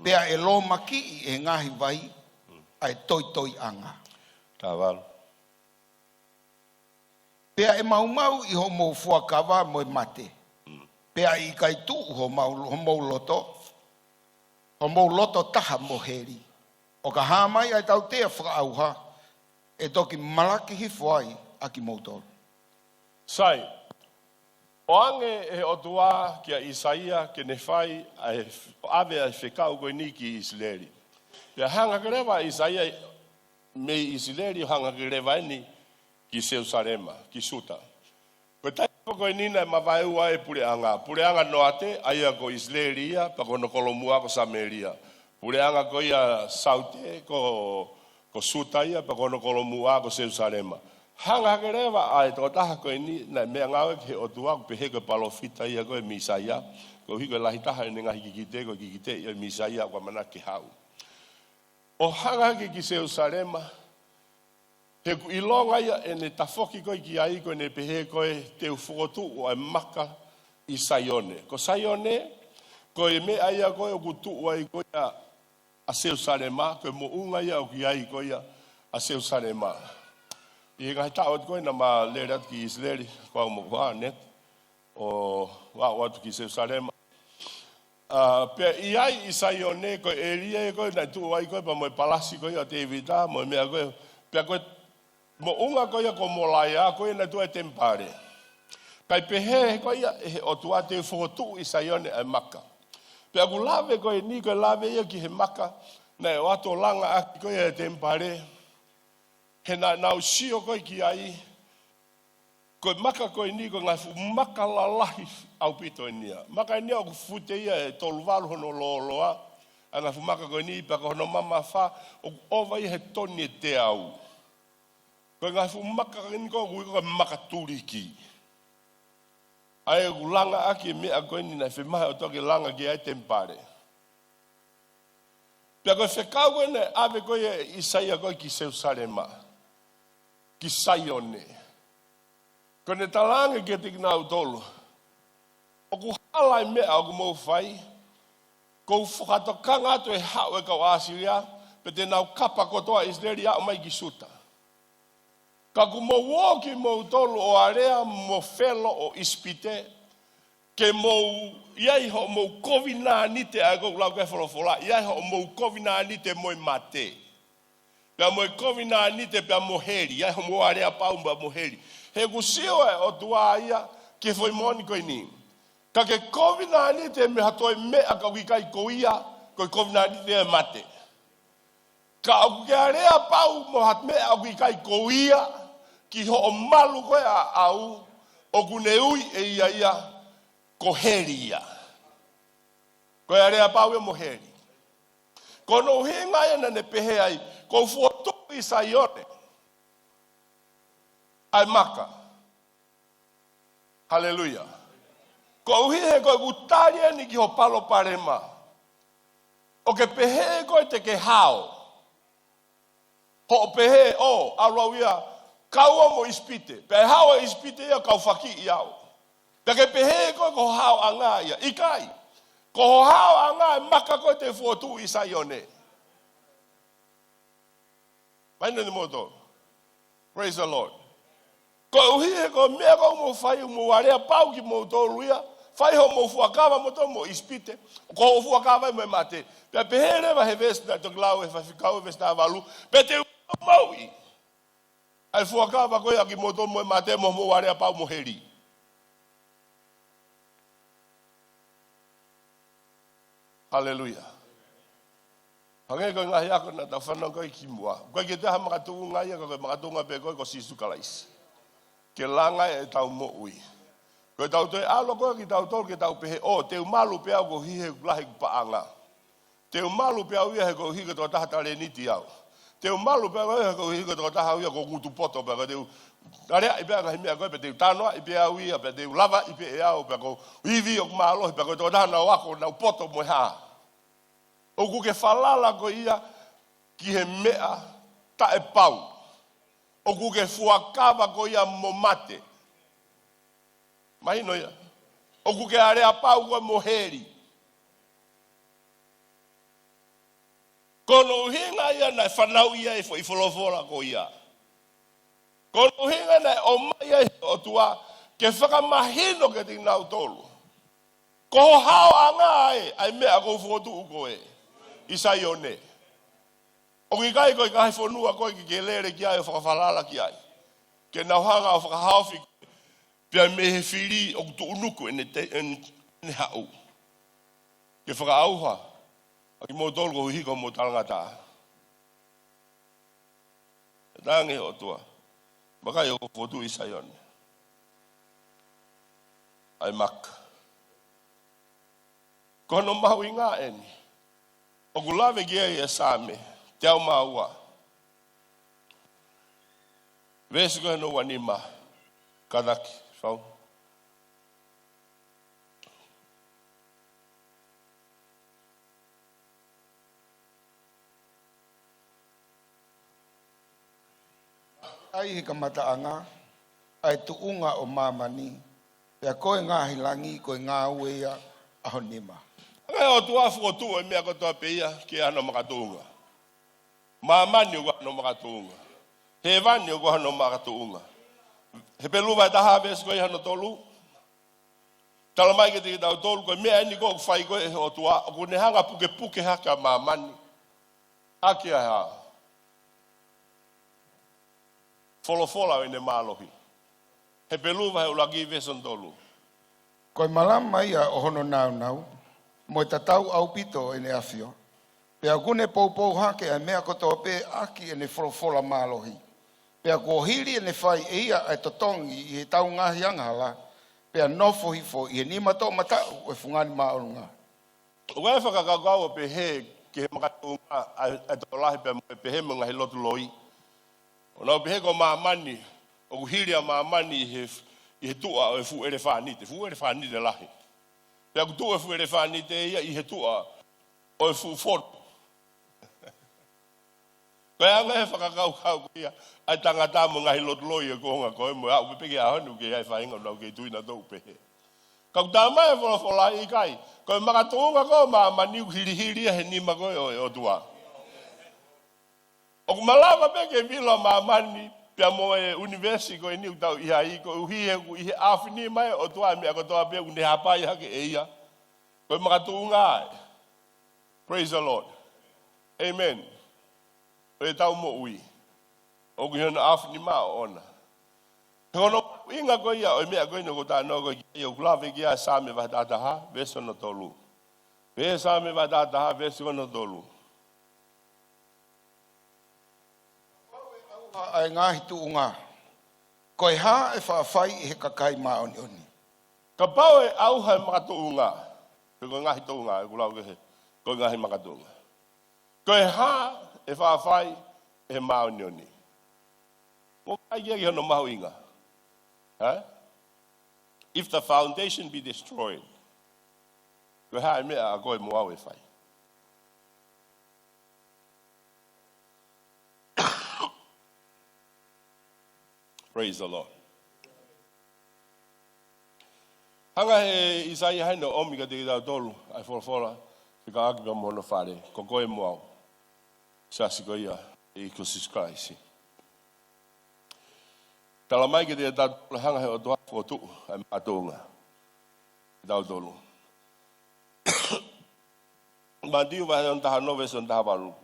Pea ʻe lōmakiʻi ʻe he ngaahi vai ʻa e toitoiʻanga. Taha valu. Pea ʻe maumau ʻi hoʻomou fuakava mo e mate. Mm. Pea ʻe ʻikai tuʻu homau, homou loto, homou loto taha mo heli. ʻO ka hā mai ʻa e tautea fakaʻauha, ʻe toki malaki hifo ai ʻa kimoutolu. Sai, ʻoange ʻe he ʻOtua kia ʻIsaia ke ne fai ʻa e f-, ʻave ʻa e fekau ko eni ki ʻIsileli. Pea hanga hake leva ʻa ʻIsaia mei ʻIsileli ʻo hanga hake leva eni ki Selusalema, ki Siuta. Ko e taimi ko eni naʻe mavaeua ai e puleʻanga. Puleʻanga Noate, ʻa ia ko ʻIsileli ia, pea ko hono kolomuʻa ko Samēlia. Puleʻanga ko ia Saute, ko, ko Siuta ia, pea ko hono kolomuʻa ko Selusalema. Hanga hake leva ʻa e tokotaha ko eni naʻe meʻangāue ki he ʻOtua, ʻoku pehē ko e palōfita ia ko e Mīsaia. Koeʻuhi ko e lahi taha ʻene ngaahi kikite, ko e kikiteʻi ʻo e Mīsaia ʻoku ʻamanaki ke haʻu. ʻO hanga hake ki Selusalema, he ʻoku ʻilonga ia ʻene tafoki ko ē ki ai ko ʻene pehē ko ē te u fokotuʻu ʻa e maka ʻi Saione. Ko Saione, ko e meʻa ia ko ē ʻoku tuʻu ai ko ia ʻa Selusalema, ko e moʻunga ia ʻoku ʻi ai ko ia ʻa Selusalema. ʻI he ngaahi taʻu atu ko ē naʻa ma lele atu ki ʻIsileli, ko au mo koā, Nate, ʻo aʻu atu ki Selusalema. ʻA, pea ʻi ai ʻi Saione, ko e ʻēlia ko ē naʻe tuʻu ai ko ē pea mo e palasi ko ia ʻo Tēvita, mo e meʻa ko ē. Pea ko e moʻunga ko ia ko Molaia, ko ia naʻe tuʻu ai e temipale. Kae pehē ko ia ʻe he ʻOtua te u fokotuʻu ʻi Saione ʻa e maka. Pea ʻoku lave ko eni, ko e lave ia ki he maka naʻe ʻoatu ʻo langa ʻaki ko ia e temipale. He naʻa nau sio ko ē ki ai, ko e maka ko eni, ko e ngaahi fuʻu maka lalahi ʻaupito eni ia. Maka eni ia ʻoku fute ia ʻe tolu valu hono lōloa, ʻa e ngaahi fuʻu maka ko eni, pea ko hono mamafa, ʻoku ʻova ia he toni ʻe teau. Ko e ngaahi fuʻu maka ko eni ko ē ʻoku ui ko e maka tuliki. ʻA ia ʻoku langa ʻaki e meʻa ko eni naʻe fiemaʻu ʻe he ʻOtua ke langa ki ai e temipale. Pea ko e fekau ko ē naʻe ʻave ko ē ʻe ʻIsaia ko ē ki Selusalema, ki Saione. Ko ʻene talaange kiate kinautolu, ʻoku hala e meʻa ʻoku mou fai, Kuo u fakatokanga atu e haʻu e kau ʻAsilia, pea te nau kapa kotoa ʻIsileli ʻo aʻu mai ki Siuta. Ka kuo mou ō kimoutolu ʻo alea mo Felo ʻo ʻIsipite, ke mou ʻi ai hoʻomou kovinānite, ʻa ia ʻoku ou lau ki ai e folofola, ʻi ai hoʻomou kovinānite mo e mate. Pea mo e kovinānite pea mo heli, ʻi ai hoʻomou aleapau pea mo heli. He ʻoku sio e ʻOtua ia ki he foʻi moʻoni ko eni. Ka ke kovinānite mei ha toe meʻa ka ʻoku ʻikai ko ia, ko e kovinānite e mate. Ka ʻoku ke aleapau mo ha meʻa ʻoku ʻikai ko ia, ki hoʻo malu ko ē ʻaʻau, ʻoku ne ui ʻe ia ia, ko heli ia. Ko e aleapau ia mo heli. Ko hono ʻuhinga ia naʻa ne pehē ai, kuo u fokotuʻu ʻi Saione ʻa e maka. Haleluia. Koeʻuhi he ko ʻeku tali eni ki ho palopalema. ʻOku ke pehē koe te ke hao. Hoʻo pehē ʻo, ʻalu au ia, kau au mo ʻIsipite. Pea ʻe hao ʻa ʻIsipite ia kau fakiʻi au. Pea ke pehē koe ko ho haoʻanga ia. ʻIkai. Ko ho haoʻanga e maka ko ē te u fokotuʻu ʻi Saione. Mahino kimoutolu. Praise the Lord. Koeʻuhi he ko e meʻa ko ē ʻoku mou fai, ʻoku mou aleapau kimoutolu ia, fai hoʻomou fuakava moutolu mo ʻIsipite, ko hoʻo fuakava ia mo e mate. Pea pehē leva he veesi naʻe toki lau ʻe he faifekau, veesi taha valu, pea te u mauʻi ʻa e fuakava ko ia kimoutolu mo e mate mo hoʻomou aleapau mo heli. Haleluia. Hangē ko e ngaahi ako naʻa tau fanongo ki ai kimuʻa. ʻOku ʻikai ke toe ha makatuʻunga ia, ka ko e makatuʻunga pē ko ē ko Sīsū Kalaisi. Ke langa ʻetau moʻui. Ko ʻetau toe ʻalu ko ē kitautolu ke tau pehē, ʻo, te u malu pē au koeʻuhi he ʻoku lahi ʻeku paʻanga. Te u malu pē au ia he koeʻuhi ko e tokotaha talēniti au. Te u malu pē au ia he koeʻuhi ko e tokotaha au ia ʻoku ngutu poto pē, ka te u aleaʻi pē au ngaahi meʻa ko ē, pea te u tānoaʻi pē au ia, pea te u lavaʻi pē ʻe au, pea ko e ivi ʻoku mālohi, pea ko e tokotaha naʻa nau ako, naʻa nau poto mo e hā. ʻOku ke falala koe ia ki he meʻa taʻepau. ʻOku ke fuakava koe ia mo mate. Mahino ia. ʻOku ke aleapau koe mo heli. Ko hono ʻuhinga ia naʻe fanauʻi ai e foʻi folofola ko ia. Ko hono ʻuhinga naʻe ʻomai ai ʻe he ʻOtua ke fakamahino kiate kinautolu. Ko ho haoʻanga ē, ʻa e meʻa ʻoku ou fokotuʻu koe ʻi Saione. ʻOku ʻikai ko e ngaahi fonua ko ē ke ke lele ki ai ʻo fakafalala ki ai. Ke nau hanga ʻo fakahaofi koe pea mei he fili ʻoku tuʻunuku ʻene te-, ʻene, ʻene haʻu. Ke fakaʻauha ʻa kimoutolu koeʻuhi ko hoʻomou talangataʻa. Tangi ʻOtua. Vakai ʻoku ou fokotuʻu ʻi Saione ʻa e maka. Ko hono mahuʻinga eni. ʻOku lave ki ai e Saame teau mā ua. Veesi ko hono ua nima. Kātaki, fau. ʻAi he kamataʻanga ʻa e tuʻunga ʻo māmani, pea ko e ngaahi langi ko e ngāue ia ʻa ho nima. Hanga ʻe he ʻOtua ʻo fokotuʻu e meʻa kotoa pē ia ki hano makatuʻunga. Māmani ʻoku hano makatuʻunga. Hēvani ʻoku hano makatuʻunga. Hepelū vahe taha veesi ko ia hono tolu. Tala mai kiate kitautolu, ko e meʻa eni ʻoku fai ko ē ʻe he ʻOtua, ʻoku ne hanga ʻo pukepuke hake ʻa māmani. ʻAki ʻa e hā? Folofola ʻo ʻene mālohi. Hepelū vahe ʻuluaki veesi hono tolu. Ko e malama ia ʻo hono nāunau, mo e tatau ʻaupito ʻo ʻene ʻafio. Pea ʻoku ne poupou hake ʻa e meʻa kotoa pē ʻaki ʻene folofola mālohi. Pea kuo hili ʻene fai ʻe ia ʻa e totongi ʻi heʻetau ngaahi angahala, pea nofo hifo ʻi he nima toʻomataʻu ʻo e fungani māʻolunga. ʻOku ʻi ai e fakakaukau ʻo pehē ki he makatuʻunga ʻa e, ʻa e tokolahi pea mo e pehē mo e ngaahi lotu loi. ʻO nau pehē ko māmani, ʻoku hili ʻa māmani ʻi he, ʻi he tuʻa ʻo e fuʻu ʻelefānite, fuʻu ʻelefānite lahi. Pea ʻoku tuʻu e fuʻu ʻelefānite ia ʻi he tuʻa ʻo e fuʻu fonu. Ko e anga e fakakaukau ko ia ʻa e tangata mo e ngaahi lotu loi ʻo e kuonga ko ē mo e aʻu pē ki he ʻaho ni ʻoku ʻi ai e faʻahinga ʻoku nau kei tui nautolu ʻoku pehē. Ka ʻoku talamai ʻe he folofola ʻikai. Ko e makatuʻunga ko ē ʻo māmani ʻoku hilihili ia he nima ko ē ʻo e ʻOtua. ʻOku malava pē ke vilo ʻa māmani pea mo e ʻunivēsi ko eni ʻoku tau ʻi ai, koeʻuhi he ʻoku ʻi he ʻaofinima ʻo e ʻOtua ʻa e meʻa kotoa pē ʻoku ne hapai hake ʻe ia. Ko e makatuʻunga ē. Praise the Lord. Amen. ʻO ʻetau moʻui. ʻOku ʻi hono ʻaofinima ʻoʻona. He ko hono mahuʻinga ko ia ʻo e meʻa ko eni ʻoku ou talanoa ko ē ki ai, ʻoku lave ki ai ʻa Saame vahe taha taha, veesi hono tolu. Pehē ʻe Saame vahe taha taha, veesi hono tolu. ʻA e ngaahi tuʻunga. Ko e hā ʻe faʻa fai ʻe he kakai māʻoniʻoni? Kapau ʻe ʻauha e makatuʻunga. Pe ko e ngaahi tuʻunga, ʻoku lau kehe. Ko e ngaahi makatuʻunga. Ko e hā ʻe faʻa fai ʻe he māʻoniʻoni? Mo kai kia ki hono mahuʻinga. Hā? If the foundation be destroyed. Ko e hā e meʻa ʻa koe mo au ʻe fai? Praise the Lord. Hanga ʻe ʻIsaia heni ʻo ʻomi kiate kitautolu ʻa e folofola, fekauʻaki pea mo hono fale, ko koe mo au. Siasi ko ia ʻo Sīsū Kalaisi. Talamai kiate kitautolu, hanga ʻe he ʻOtua ʻo fokotuʻu ʻa e makatuʻunga. Kitautolu. Mātiu vahe hono taha ono, veesi hono taha valu.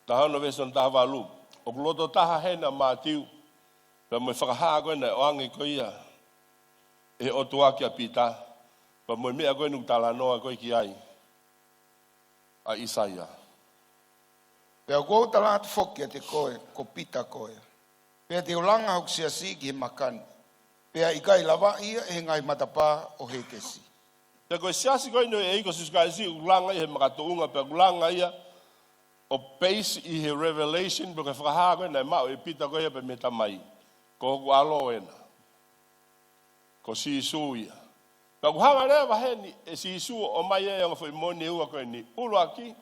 Taha ono veesi hono taha valu. ʻOku loto taha heni ʻa Mātiu pea mo e fakahā ko ē naʻe ʻoange ko ia ʻe he ʻOtua kia Pita, pea mo e meʻa ko ē ʻoku talanoa ko ē ki ai ʻa ʻIsaia. Pea ʻoku ou tala atu foki kiate koe, ko Pita koe. Pea te u langa hoku siasi ki he maka ni. Pea ʻe ʻikai lavaʻi ia ʻe he ngaahi matapā ʻo hēkesi. Pea ko e siasi ko eni ʻo e ʻEiki ko Sīsū Kalaisi ʻoku langa ia he makatuʻunga, pea ʻoku langa ia ʻo peisi ʻi he revelation, pe ko e fakahā ko ē naʻe maʻu ʻe Pita ko ia pea mei he Tamai. Ko hoku ʻAlo ena. Ko Sīsū ia. Pea ʻoku hanga leva heni ʻe Sīsū ʻo ʻomai ʻa e ongo foʻi moʻoni ʻe ua ko eni. ʻUluaki,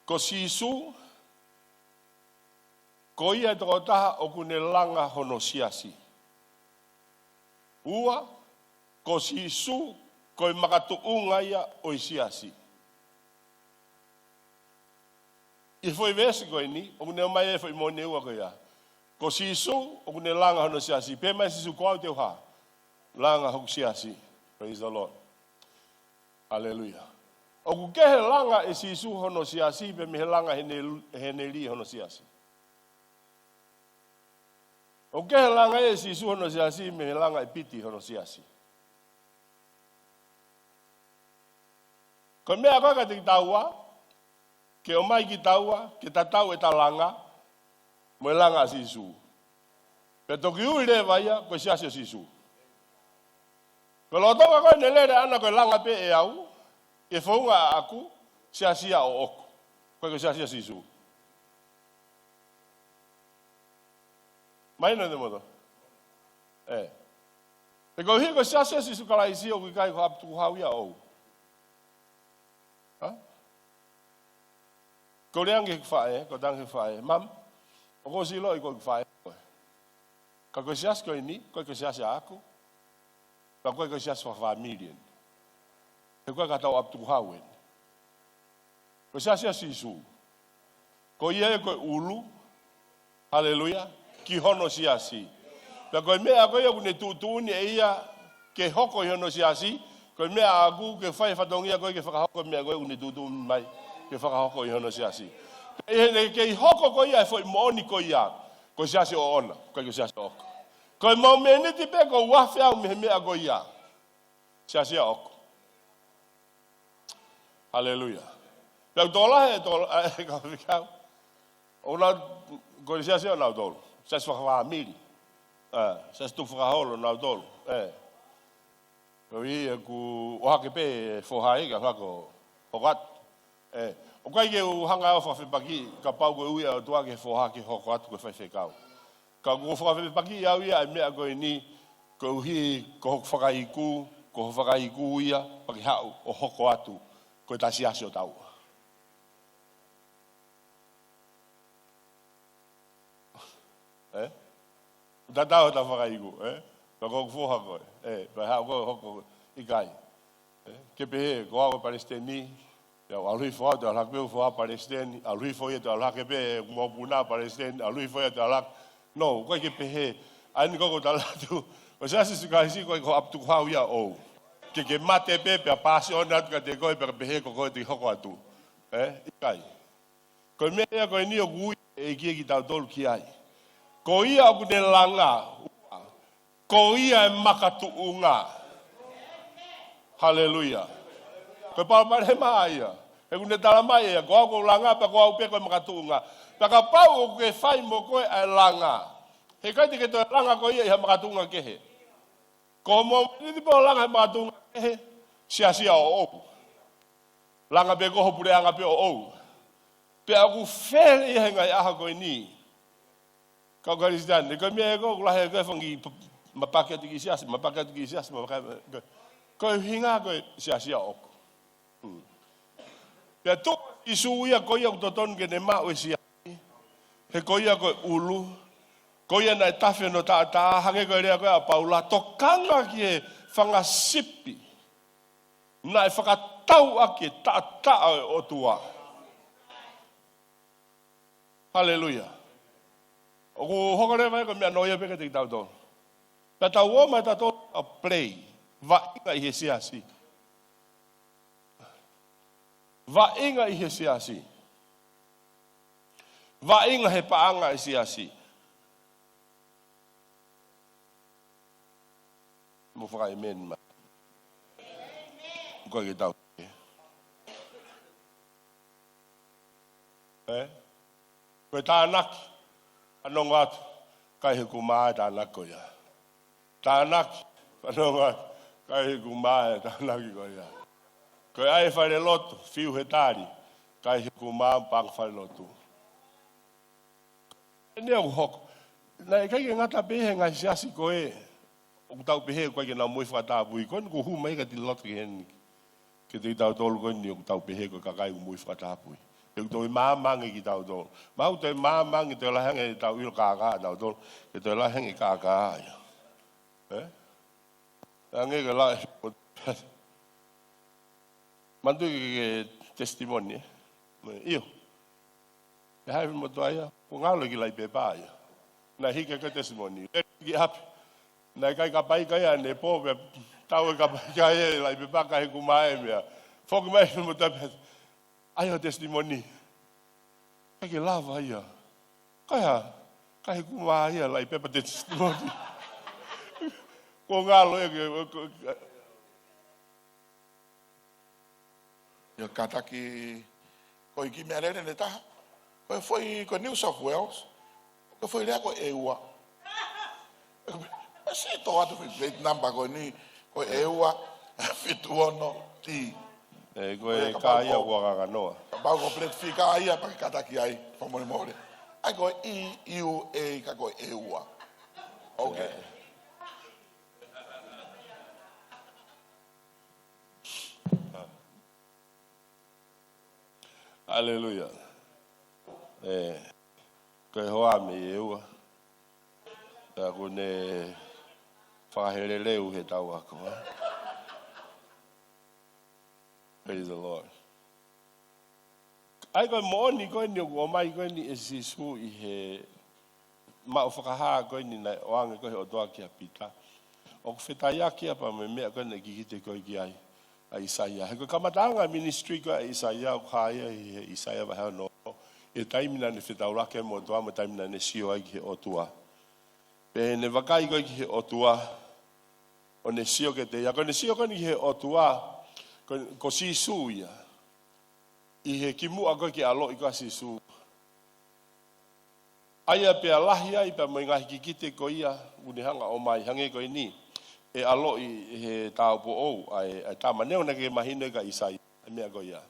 ko Sīsū, ko ia e tokotaha ʻoku ne langa hono siasi. Ua, ko Sīsū, ko e makatuʻunga ia ʻo e siasi. ʻI he foʻi veesi ko eni, ʻoku ne ʻomai e foʻi moʻoni ʻe ua ko ia. Ko Sīsū, ʻoku ne langa hono siasi. Pehē mai Sīsū, ko au te u hā? Langa hoku siasi. Praise the Lord. Hallelujah. ʻOku kehe langa ʻe Sīsū hono siasi, pea mei he langa ʻe he nel-, ʻe he neli hono siasi. ʻOku kehe langa ʻe Sīsū hono siasi, mei he langa ʻe Pita hono siasi. Ko e meʻa ko ē kiate kitaua, ke ʻomai kitaua, ke tatau ʻeta langa, mo e langa ʻa Sīsū. Pea toki ui leva ia, ko e siasi ʻo Sīsū. Ko e lolotonga ko ē ʻene lele ʻana ko e langa pē ʻe au, ʻi he founga ʻaʻaku, siasi ia ʻoʻoku. ʻIkai ko e siasi ʻa Sīsū. Mahino te moto? ʻE. He koeʻuhi ko e siasi ʻa Sīsū Kalaisi ʻoku ʻikai ko ha ʻapi tukuhau ia ʻoʻou. Hā? Ko e lea ange ki he faʻē, ko e tangi ki he faʻē. Mum, ʻoku ou ʻiloʻi ko e faʻē koe. Ka ko e siasi ko eni, ʻikai ko e siasi ʻaʻaku. Pea ʻikai ko e siasi fakafāmili eni. He ʻikai ko ha ʻapi tukuhau eni. Ko e siasi ʻa Sīsū. Ko ia ia ko e ʻulu. Haleluia. Ki hono siasi. Pea ko e meʻa ko ia ʻoku ne tuʻutuʻuni ʻe ia ke hoko ʻi hono siasi. Ko e meʻa ʻaʻaku ke fai e fatongia ko ē ke fakahoko e meʻa ko ē ʻoku ne tuʻutuʻuni mai ke fakahoko ʻi hono siasi. Pea ʻi heʻene kei hoko ko ia e foʻi moʻoni ko ia. Ko e siasi ʻoʻona. ʻIkai ko e siasi ʻoʻoku. Ko e momeniti pē ʻoku ou afe au mei he meʻa ko ia. Siasi ʻaʻaku. Haleluia. Pea ʻoku tokolahi e tokolahi, ʻe, ka fika au. ʻOku nau, ko e siasi ʻo nautolu. Siasi fakafāmili. ʻE, siasi tuʻu fakaholo nautolu. ʻE. Koeʻuhi ʻoku ʻohake pē e foha ia ka hoko, hoko atu. ʻE, ʻoku ʻikai ke u hanga au ʻo fakafepakiʻi, kapau ko e ui ʻa e ʻOtua ki he foha ke hoko atu ko e faifekau. Ka ʻoku ou fakafepakiʻi au ia ʻa e meʻa ko eni, koeʻuhi ko hoku fakaiku, ko hoku fakaiku ia, pea ke haʻu ʻo hoko atu, ko e ta siasi ʻo taua. Tatau ʻeta fakaiku, ē? Pea ko hoku foha koe, ē? Pea haʻu koe ʻo hoko, ʻikai. Ē? Ke pehē, ko au ko e palesiteni, pea ʻalu hifo au ʻo ʻalu hake pē ʻo foha palesiteni, ʻalu hifo ia ʻo ʻalu hake pē, mokopuna palesiteni, ʻalu hifo ia ʻo ʻalu hake. No, ʻoku ʻikai ke pehē, ʻa eni ko ʻeku tala atu, ʻo Siasi ʻo Sīsū Kalaisi ko e ko ʻapi tukuhau ia ʻoʻou. Ke ke mate pē, pea pasi ʻo ʻoatu kiate koe, pea ke pehē ko koe te ke hoko atu. Ē? ʻIkai. Ko e meʻa ia ko eni ʻoku ui ʻe he ʻEiki kitautolu ki ai. Ko ia ʻoku ne langa, ko ia ʻe makatuʻunga. Haleluia. Ko e palopalema ia. He ʻoku ne tala mai ʻe ia, ko au ʻoku ou langa pea ko au pē ko e makatuʻunga. Pea kapau ʻoku ke fai mo koe ʻa e langa, heʻikai te ke toe langa koe ia ʻi ha makatuʻunga kehe. Ko hoʻo mōmeniti pē ʻo langa he makatuʻunga kehe, siasi ia ʻoʻou. Langa pē ko ho puleʻanga pē ʻoʻou. Pea ʻoku fele ia he ngaahi ʻaho ko eni. Kau Kalisitiane, ko e meʻa ē ko ē ʻoku lahi ai ko e fanga kiʻi p-, mapaki atu ki siasi, mapaki atu ki siasi, mapaki atu. Ko e hinga ko e siasi ia ʻoʻoku. Hmm. Pea tuku ʻe Sīsū ia ko ia ʻoku totonu ke ne maʻu e siasi. He ko ia ko e ʻulu. Ko ia naʻe tafe hono taʻataʻa, hangē ko e lea ko ē ʻa Paula, tokanga ki he fanga sipi naʻe fakatau ʻaki e taʻataʻa ʻo e ʻOtua. Haleluia. ʻOku hoko leva ia ko e meʻanoa ia pē kiate kitautolu. Pea tau ō mai tautolu ʻo play. Vaʻinga ʻi he siasi. Vaʻinga ʻi he siasi. Vaʻinga he paʻanga ʻi he siasi. Mou fakaʻēmeni mai. Ko e ke tau. Ē? Ko e tānaki, fanongo atu, ʻikai he kumā e tānaki ko ia. Tānaki, fanongo atu, ʻikai he kumā e tānaki ko ia. Ko e ʻai e falelotu, fiu he tali, ʻikai he kumā paʻanga falelotu. ʻEne ʻoku hoko. Naʻe ʻikai ke ngata pē he ngaahi siasi ko ē ʻoku tau pehē ʻoku ʻikai ke nau moʻui fakatapui. Ko eni kuo hū mai ka ti loto ki heni. Kiate kitautolu ko eni ʻoku tau pehē ko e kakai ʻoku moʻui fakatapui. He ʻoku toe maama ange kitautolu. Mahalo ʻoku toe maama ange, toe lahi ange ʻetau ʻilo kākā ʻatautolu. Ke toe lahi ange kākā ia. Ē? Ange ke la-, manatu ki he testimony, ē? ʻIo. ʻE haʻu e finemotuʻa ia, kuo ngalo ki he laʻi pepa ia. Naʻe hiki ko e testimony. Lele ki ʻapi. Naʻe ʻikai kapaika ia ʻanepō, pea tau e kapaika ia ʻi he laʻi pepa, ʻikai he kumā e meʻa. Foki mai e finemotuʻa pea, ʻai hoʻo testimony. ʻIkai ke lava ia. ʻIkai ha, ʻikai he kumā ia e laʻi pepa testimony. Kuo ngalo ia ke, ke, ke, ʻIo, kātaki, ko e kiʻi meʻalele ʻe taha. Ko e foʻi, ko New South Wales. Ko e foʻi lea ko e ʻEua. ʻE, sio atu foʻi plate number ko eni, ko e ʻEua, fitu ono T. Ē, ko e kā ia ʻoku nganganoa. Kapau ko e plate fika ia pea ke kātaki ai, fakamolemole. ʻAi ko e E U A ka ko e ʻEua. Okay. Ē. Haleluia. Ē, ko e hoa mei ʻEua. Pea ʻoku ne fakaheleleu he tau ako, ē? Praise the Lord. ʻAi ko e moʻoni ko eni ʻoku ʻomai ko eni ʻe Sīsū ʻi he maʻu fakahā ko eni naʻe ʻoange ko ē he ʻOtua kia Pita. ʻOku fetaiaki ia pea mo e meʻa ko eni naʻe kikite ko ē ki ai ʻa ʻIsaia. He ko e kamataʻanga ministry ko ē ʻa ʻIsaia, ʻoku hā ia ʻi he ʻIsaia vahe ono. ʻI he taimi naʻa ne fetaulaki ai mo e ʻOtua, mo e taimi naʻa ne sio ai ki he ʻOtua. Pea ne vakai ko ē ki he ʻOtua, ʻo ne sio kiate ia. Ko ʻene sio ko eni ki he ʻOtua, ko, ko Sīsū ia. ʻI he kimuʻa ko ē ke ʻaloʻi ko ē ʻa Sīsū. ʻA ia pea lahi ai pea mo e ngaahi kikite ko ia, ʻoku ne hanga ʻo ʻomai hangē ko eni. ʻE ʻaloʻi he tāupoʻou, ʻa e, ʻa e tama, neongo naʻe ʻikai ke mahino kia ʻIsaia, ʻa e meʻa ko ia.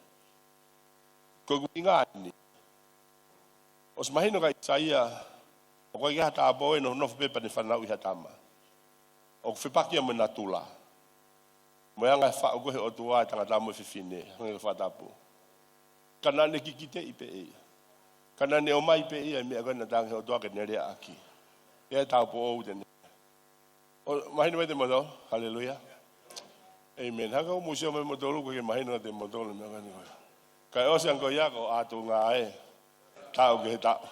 Ko ʻeku ʻuhinga eni. ʻOsi mahino kia ʻIsaia, ʻoku ʻikai ke ʻi ai ha tāupoʻou ʻe nofonofo pē pea ne fanauʻi ha tama. ʻOku fepaki ia mo e natula. Mo e anga e faʻu ko ē he ʻOtua e tangata mo e fefine, hangē ko e fakatapu. Ka naʻa ne kikiteʻi pē ia. Ka naʻa ne ʻomai pē ia e meʻa ko ē naʻe talaange he ʻOtua ke ne leaʻaki. ʻI ai e taupoʻou te ne. ʻO mahino mai kiate kimoutolu? Haleluia. Amen. Haka o musio mai kimoutolu, ʻoku ʻikai ke mahino kiate kimoutolu e meʻa ko eni ko ia. Kae ʻosi ange ko ia ko e ʻatunga ē. Taʻu ki he taʻu.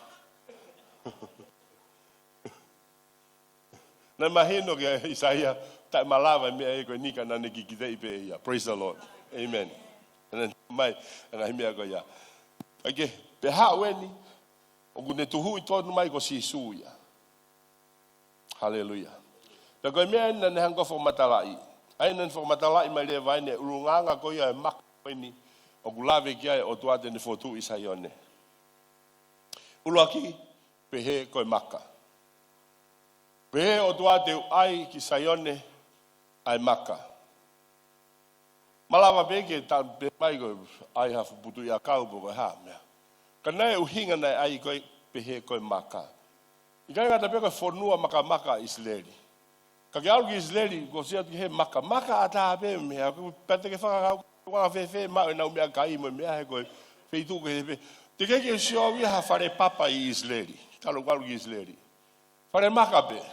Naʻe mahino kia ʻĪsaia, taʻemalava e meʻa ia ko eni ka naʻa ne kikiteʻi pē ia. Praise the Lord. Amen. Naʻa ne mai, ʻa e ngaahi meʻa ko ia. ʻAi ke, pea haʻu eni, ʻoku ne tuhuʻi tonu mai ko Sīsū ia. Haleluia. Pea ko e meʻa eni naʻa ne hanga ʻo fakamatalaʻi. ʻA ia naʻa ne fakamatalaʻi mai leva eni e ʻulungaanga ko ia e maka ko eni, ʻoku lave ki ai e ʻOtua te ne fokotuʻu ʻi Saione. ʻUluaki, pehē ko e maka. Pehē ʻOtua te u ʻai ki Saione ʻa e maka. Malava pē ke tau pehē mai ko e ʻai ha fuʻu putuʻi ʻakau pe ko e hā e meʻa. Ka naʻe ʻuhinga naʻe ʻai ko e pehē ko e maka. ʻIkai ngata pē ko e fonua makamaka ʻIsileli. Ka ke ʻalu ki ʻIsileli, ko e sio atu ki he maka, maka ʻatā pē meʻa, ko e pate ke fakakau, ko e fēfē maʻu ʻenau meʻakai mo e meʻa he ko e feituʻu kehe pē. Teʻeki ke sio au ia ha fale papa ʻi ʻIsileli, talu ʻeku ʻalu ki ʻIsileli. Fale maka pē,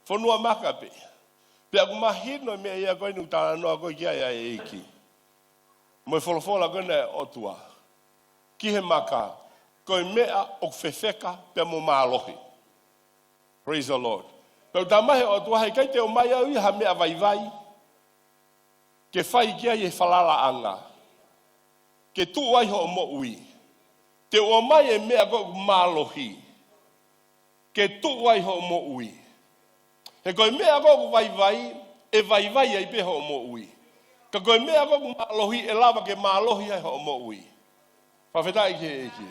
fonua maka pē. Pea ʻoku mahino e meʻa ia ko eni ʻoku talanoa ko ē ki ai ʻa e ʻEiki. Mo e folofola ko ena ʻa e ʻOtua. Ki he maka, ko e meʻa ʻoku fefeka pea mo mālohi. Praise the Lord. Pea ʻoku talamai ʻe he ʻOtua heʻikai te u ʻomai au ia ha meʻa vaivai ke fai ki ai e falalaʻanga, ke tuʻu ai hoʻo moʻui. Te u ʻomai e meʻa ko ē ʻoku mālohi, ke tuʻu ai hoʻo moʻui. He ko e meʻa ko ē ʻoku vaivai, ʻe vaivai ai pē hoʻo moʻui. Ka ko e meʻa ko ē ʻoku mālohi, ʻe lava ke mālohi ai hoʻo moʻui. Fakafetaʻi ki he ʻEiki.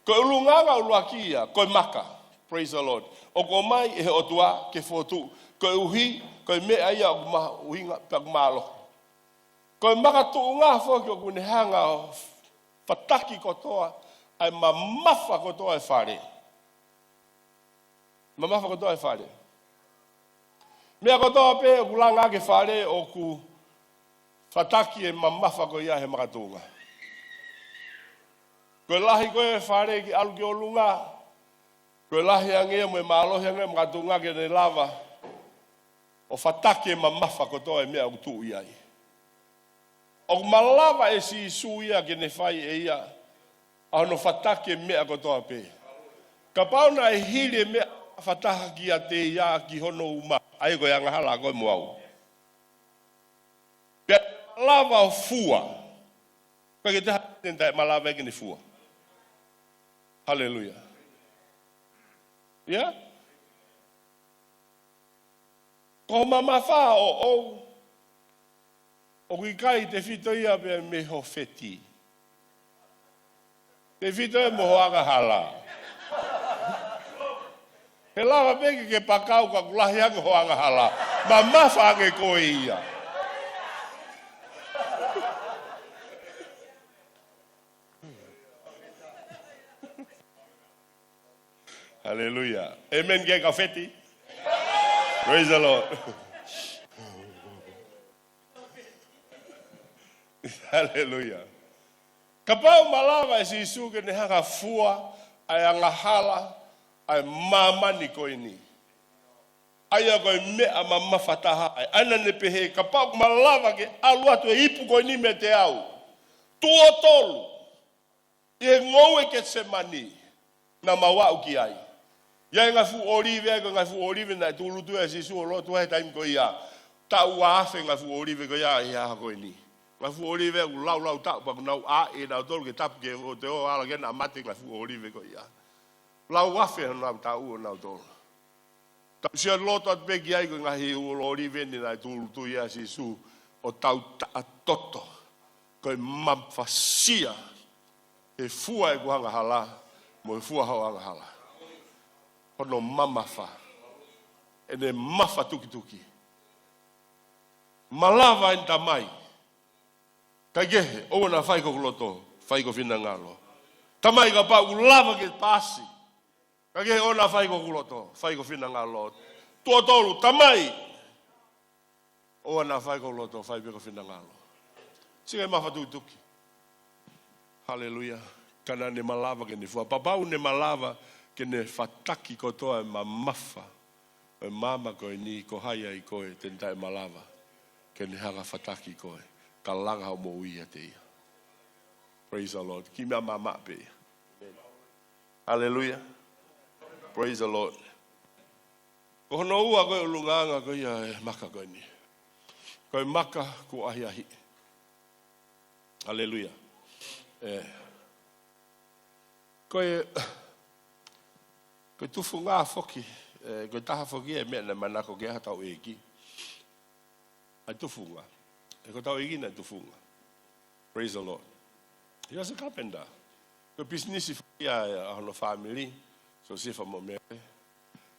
Ko e ʻulungaanga ʻuluaki ia, ko e maka. Praise the Lord. ʻOku ʻomai ʻe he ʻOtua ke fokotuʻu. Koeʻuhi, ko e meʻa ia ʻoku mahuʻinga, pea ʻoku mālohi. Ko e makatuʻunga foki ʻoku ne hanga ʻo fataki kotoa ʻa e mamafa kotoa e fale. Mamafa kotoa e fale. Meʻa kotoa pē ʻoku langa ʻaki e fale ʻoku fataki e mamafa ko ia he makatuʻunga. Ko e lahi ko ē e fale ke ʻalu ki ʻolunga, ko e lahi ange ia mo e mālohi ange e makatuʻunga ke ne lava ʻo fataki e mamafa kotoa e meʻa ʻoku tuʻu ai. ʻOku malava ʻe Sīsū ia ke ne fai ʻe ia ʻa hono fataki e meʻa kotoa pē. Kapau naʻe hili e meʻa fakataha kiate ia ki hono uma, ʻa ia ko e angahala ko ē mo au. Pea malava ʻo fua. Pea ke te ha-, te ne taʻemalava ke ne fua. Haleluia. Ia? Ko e mamafa ʻoʻou, ʻoku ʻikai tefito ia pea mei ho feti. Tefito ia mo ho angahala. He lava pē ke ke pakau ka ʻoku lahi ange ho angahala. Mamafa ange koe ia. Haleluia. Amen ki he kau feti. Praise the Lord. Haleluia. Kapau malava ʻe Sīsū ke ne hanga ʻo fua ʻa e angahala ʻa e māmani ko eni. ʻA ia ko e meʻa mamafa taha ē. ʻA ia naʻa ne pehē, kapau ʻoku malava ke ʻalu atu e ipu ko eni meiate au, tuʻo tolu, ʻi he ngoue Ketisemani, naʻa mau aʻu ki ai. ʻI ai e ngaahi fuʻu ʻōlive, ko e ngaahi fuʻu ʻōlive naʻe tūʻulutu ai ʻa Sīsū ʻo lotu ai he taimi ko ia. Taʻu ua afe ngaahi fuʻu ʻōlive ko ia ʻi he ʻaho ko eni. Ngaahi fuʻu ʻōlive ʻoku laulautolu tapu pea ʻoku nau ʻā ʻe nautolu ke tapu ke ʻo te o ala ke na mate ngaahi fuʻu ʻōlive ko ia. Lau afe honau taʻu ʻo nautolu. Tau sio loto atu pē ki ai ko e ngaahi fuʻu ʻōlive ni naʻe tūʻulutui ai ʻa Sīsū ʻo tau taʻatoto. Ko e mafasia he fua ʻeku angahala, mo e fua hoʻo angahala. Hono mamafa. ʻEne mafa tukituki. Malava eni Tamai. Kae kehe, ʻoua naʻa fai ko hoku loto, fai ko ho finangalo. Tamai kapau ʻoku lava ke paasi. Kae kehe, ʻoua naʻa fai ko hoku loto, fai ko ho finangalo. Tuʻo tolu, Tamai. ʻOua naʻa fai ko hoku loto, fai pē ko ho finangalo. Sio ki he mafa tukituki. Haleluia. Ka naʻa ne malava ke ne fua. Kapau ne malava ke ne fataki kotoa e mamafa Ko e maama ko eni, ko hai ai koe te ne taʻemalava ke ne hanga ʻo fataki koe, ka langa hoʻo moʻui ʻiate ia. Praise the Lord. Kiʻi meʻa maama pē ia. Hallelujah. Praise the Lord. Ko hono ua ko e ʻulungaanga ko ia e maka ko eni. Ko e maka kuo ʻahiʻahiʻi. Hallelujah. ʻE. Ko e, ko e tufunga foki, ʻe, ko e taha foki e meʻa naʻe manako ki ai hotau ʻEiki. ʻA e tufunga. ʻE, ko hotau ʻEiki naʻe tufunga. Praise the Lord. He was a carpenter. Ko e pisinisi foki ia ʻa hono fāmili, Siosefa mo Mele.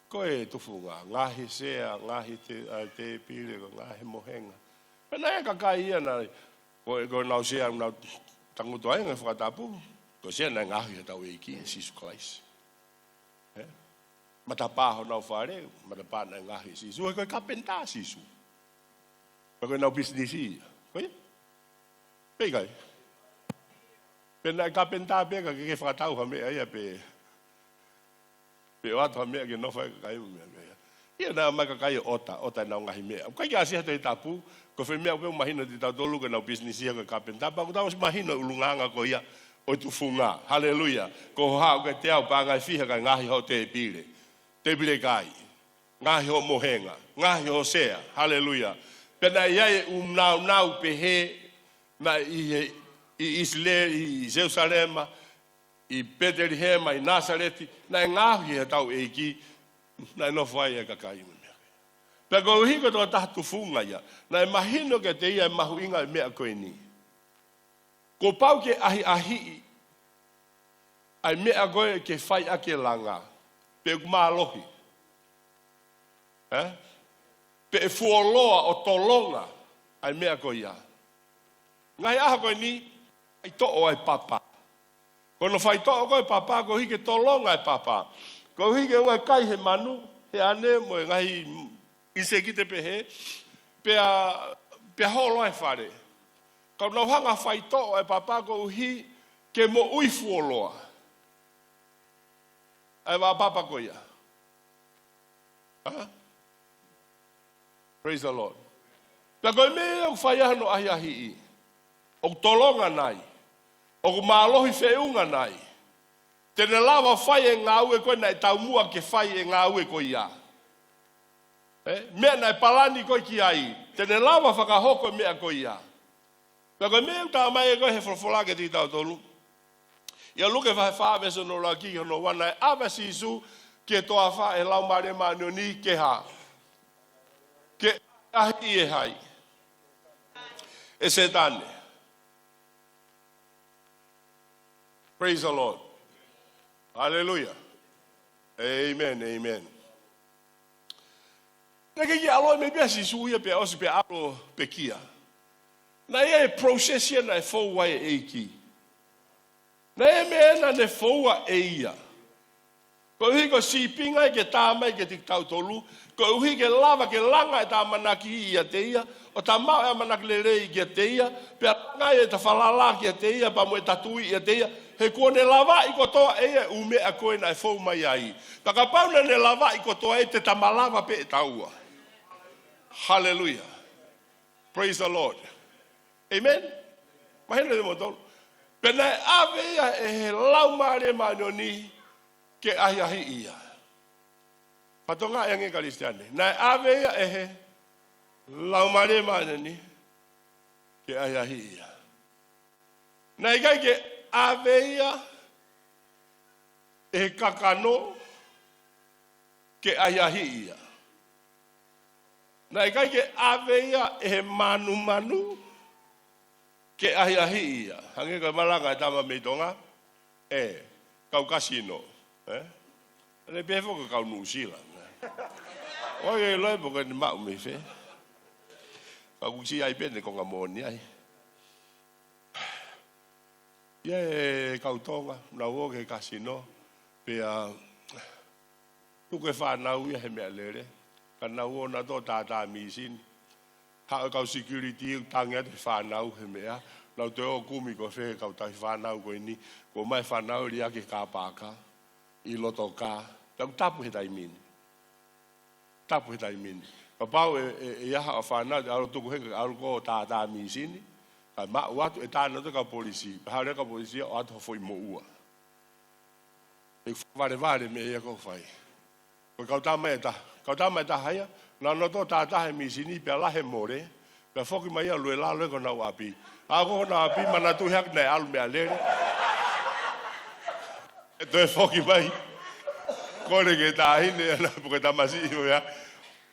Ko e tufunga, ngaohi sea, ngaohi te-, ʻa e tēpile, ko e ngaohi mohenga. Pea naʻe ʻi ai e kakai ia naʻe, ko e, ko ʻenau sea, nau tangutu ai he fakatapu. Ko e sea naʻe ngaohi ʻe hotau ʻEiki, Sīsū Kalaisi. ʻE? Matapā honau fale, matapā naʻe ngaohi ʻe Sīsū, he ko e kapinitā ʻa Sīsū. Pea ko ʻenau pisinisi ia. Ko ia? Pea ʻikai. Pea naʻe kapinitā pē ka ke, ke fakatau ha meʻa ia pē. Pea ʻoatu ha meʻa ke nofo ai e kakai mo e meʻa ia. Ia naʻe ʻomai e kakai ʻo ʻota, ʻota ʻenau ngaahi meʻa. ʻOku ʻikai ke ʻasi ia he Tohi Tapu, ko e foʻi meʻa pē ʻoku mahino kiate kitautolu ko ʻenau pisinisi ia ko e kapinitā, pea ʻoku tau ʻosi mahino e ʻulungaanga ko ia ʻo e tufunga. Haleluia. Ko hoʻo haʻu kiate au pea ngaahi fiha kae ngaohi hoʻo tēpile. Tēpile kai. Ngaohi hoʻo mohenga. Ngaohi hoʻo sea. Haleluia. Pea naʻe ʻi ai e ʻū nāunau pehē naʻe ʻi he, ʻi ʻIsileli, ʻi Selusalema, ʻi Petelihema, ʻi Nāsaleti, naʻe ngaohi ʻe hotau ʻEiki, naʻe nofo ai e kakai mo e meʻa. Pea koeʻuhi ko e tokotaha tufunga ia, naʻe mahino kiate ia e mahuʻinga e meʻa ko eni. Kuo pau ke ʻahiʻahiʻi ʻa e meʻa ko ē ke fai ʻaki e langa, pe ʻoku mālohi. Ē? Pe ʻe fuoloa ʻo tolonga ʻa e meʻa ko ia. Ngaahi ʻaho ko eni, faitoʻo ʻa e papa. Ko hono faitoʻo ko ē e papa, koeʻuhi ke tolonga e papa. Koeʻuhi ke ʻoua ʻe kai he manu, he ane mo e ngaahi ʻinisēkiti pehē, pea, pea holo ai e fale. Ka ʻoku nau hanga ʻo faitoʻo e papa koeʻuhi ke moʻui fuoloa ʻa e vaʻa papa ko ia. Hā? Praise the Lord. Pea ko e meʻa ia ʻoku fai ai hono ʻahiʻahiʻi. ʻOku tolonga nai. ʻOku mālohi feʻunga nai. Te ne lava fai e ngāue ko ē naʻe taumuʻa ke fai e ngāue ko ia. Ē? Meʻa naʻe palani koe ki ai. Te ne lava fakahoko e meʻa ko ia. Pea ko e meʻa ʻoku talamai ʻe he folofola kiate kitautolu. ʻIa Luke vahe fā veesi hono ʻuluaki ki hono ua, naʻe ʻave ʻa Sīsū ki he toafa ʻe he Laumālie Māʻoniʻoni ke hā? Ke ʻahiʻahiʻi ʻe hai? ʻE Sētane. Praise the Lord. Hallelujah. Amen, amen. Naʻe ʻikai ke ʻalu ia mei pē ʻa Sīsū ia pea ʻosi pea ʻalu ʻo pekia. Naʻe ʻi ai e process ia naʻe fou ai e ʻEiki. Naʻe ʻi ai e meʻa naʻa ne foua ʻe ia. Koeʻuhi ko e sīpinga ia ke tā mai kiate kitautolu, koeʻuhi ke lava ke langa ʻeta ʻamanaki ʻiate ia, ʻo ta maʻu e ʻamanaki lelei kiate ia, pea langa ʻeta falala kiate ia, pea mo ʻeta tui ʻiate ia, he kuo ne lavaʻi kotoa ʻe ia e ʻū meʻa ko ē naʻe fou mai ai. Pea kapau naʻa ne lavaʻi kotoa ē, te ta malava pē ʻe taua. Haleluia. Praise the Lord. Amen. Mahino kiate kimoutolu. Pea naʻe ʻave ia ʻe he Laumālie Māʻoniʻoni ke ʻahiʻahiʻi ia. Fatongia ange Kalisitiane. Naʻe ʻave ia ʻe he Laumālie Māʻoniʻoni ke ʻahiʻahiʻi ia. Naʻe ʻikai ke ʻave ia ʻe he kakano ke ʻahiʻahiʻi ia. Naʻe ʻikai ke ʻave ia ʻe he manumanu ke ʻahiʻahiʻi ia. Hangē ko e malanga e tama mei Tonga, ē, kau kasino, ē? ʻA ia pehē foki ko e kau Nuʻusila. ʻOku ʻikai ke u ʻilo pe ko ʻene maʻu mei fē. Ka ʻoku ʻi ai pē ʻene konga moʻoni ai. ʻI ai e kau Tonga, nau ō ki he kasino, pea tuku e fānau ia he meʻalele, ka nau ō nautolu ʻo tātā mīsini. Haʻu e kau security ʻo tangi atu e fānau he meʻa, nau toe ō ʻo kumi ko fē e kau tauhi fānau ko eni, kuo ʻomai e fānau ʻo liʻaki e kāpaka ʻi loto kā, tau tapu he taimi ni. Tapu he taimi ni. Kapau ʻe, ʻe, ʻe ʻi ai haʻo fānau, ʻalu tuku heni, ʻalu ko ē ʻo tātā mīsini, kae maʻu atu ʻe tānaki atu e kau polisi, pea haʻu leva e kau polisi ʻo ʻoatu hoʻo foʻi moʻua. ʻE fakavalevale mei he meʻa ko ē ʻoku fai. Ko e kau tama ʻe taha, kau tama ʻe taha ia, nau nofo ʻo tātā he mīsini pea lahi e mole, pea foki mai ia ʻo lue lalo ia ki honau ʻapi. ʻAlu ki honau ʻapi, manatuʻi hake naʻe ʻalu meʻalele. ʻE toe foki mai. Kole ki he taʻahine, ʻa ia ko e tamasiʻi ia.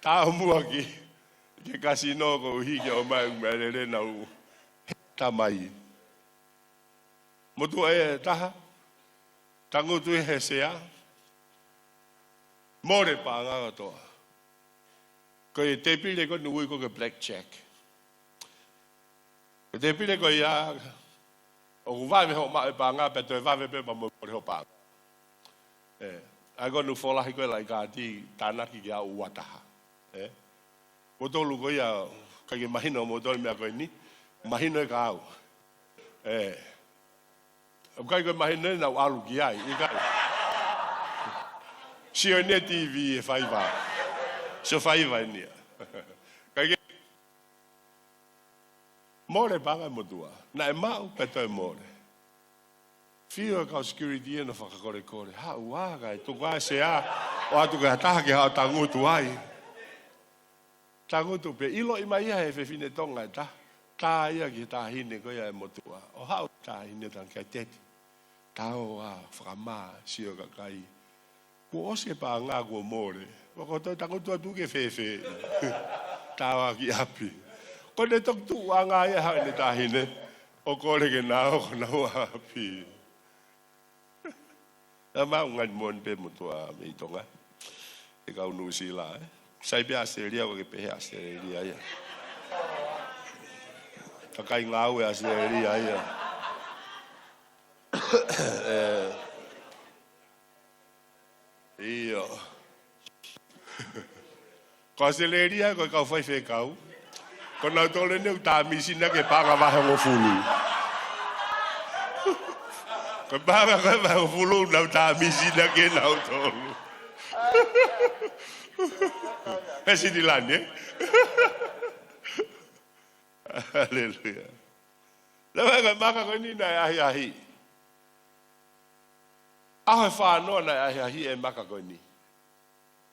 Taumua ki he kasino koeʻuhi ke ʻomai e meʻalele naʻe ʻomai. Tamai. Motuʻa ʻe taha, tangutu ia he sea, mole paʻanga kotoa. Ko e tēpile ko ē naʻe ui ko ē ko e blackjack. Ko e tēpile ko ia, ʻoku vave hoʻo maʻu e paʻanga pea toe vave pē pea mo e mole hoʻo paʻanga. ʻE, ʻa ia ko ē naʻe folahi ko ē e laʻi kaati, tānaki ki he ua taha. ʻE, moutolu ko ia, ʻikai ke mahino moutolu e meʻa ko eni, mahino ʻe au. ʻE, ʻoku ʻikai ko e mahino ʻe naʻa ku ʻalu ki ai, ʻikai. Sio eni he TV ʻe faiva. Sio faiva eni ia. ʻIkai ke mole paʻanga e motuʻa. Naʻe maʻu pea toe mole. Fiu e kau security ia ʻo fakakolekole. Haʻu ā kae tuku ā e sea, ʻoatu ki ha taha ke haʻu ʻo tangutu ai. Tangutu pē, ʻiloʻi mai ia he fefine Tonga ʻe taha. Tā ia ki he taʻahine ko ia e motuʻa. ʻO haʻu e taʻahine, talaange kia Teti, tau ā, fakamā, sio e kakai. Kuo ʻosi e paʻanga, kuo mole. Pea ko e toe tangutu atu ki fē? Tau ā ki ʻapi. Ko ʻene toki tuʻu ʻanga ia ʻa ʻene taʻahine ʻo kole ke nau ō ki honau ʻapi. ʻA ia maʻu ngaahi moʻoni pē motuʻa mei Tonga. ʻE kau Nuʻusila, ē. Sai pē ʻAositelēlia, ʻoku ʻikai ke pehē ʻAositelēlia ia. Kakai ngāue ʻAositelēlia ia. ʻE, ʻio. Ko ʻAositelēlia, ko e kau faifekau. Ko nautolu eni ʻoku tā mīsini ʻaki e paʻanga vahe hongofulu. Ko e paʻanga ko ē vahe hongofulu, nau tā mīsini ʻaki ʻe nautolu. He Sitilani, ē? Haleluia. Lava ko e maka ko eni naʻe ʻahiʻahiʻi. ʻAho ʻe fā noa naʻe ʻahiʻahiʻi e maka ko eni.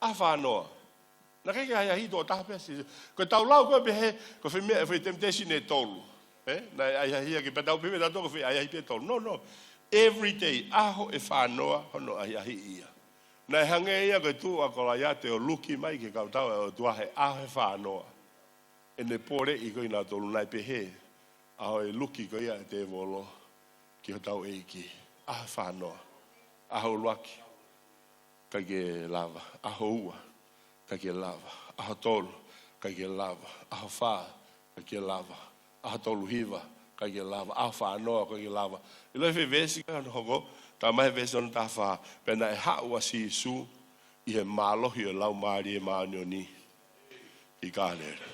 ʻAho ʻe fā noa. Naʻe ʻikai ke ʻahiʻahiʻi tuʻo taha pē. Ko ʻetau lau ko ē pehē, ko e foʻi meʻa, foʻi temptation ʻe tolu. Ē? Naʻe ʻahiʻahiʻi ʻaki, pea tau pehē, pea tau toko foʻi ʻahiʻahiʻi pē tolu. No, no. Every day, ʻaho ʻe fā noa, hono ʻahiʻahiʻi ia. Naʻe hangē ia ko e tuʻu ʻa Kolaiate ʻo luki mai ki he kau tau ʻa e ʻOtua he ʻaho ʻe fā noa. ʻEne poleʻi ko ē kinautolu, naʻe pehē, ʻaho ʻe luki ko ia e tēvolo ki hotau ʻEiki. ʻAho ʻe fā noa. ʻAho ʻuluaki, ʻikai ke lava. ʻAho ua, ʻikai ke lava. ʻAho tolu, ʻikai ke lava. ʻAho fā, ʻikai ke lava. ʻAho tolu hiva, ʻikai ke lava. ʻAho fā noa, ʻikai ke lava. ʻIloʻi e foʻi veesi ko ē naʻe hoko, talamai he veesi hono taha fā, pea naʻe haʻu ʻa Sīsū ʻi he mālohi ʻo e Laumālie Māʻoniʻoni ʻi Kāleli.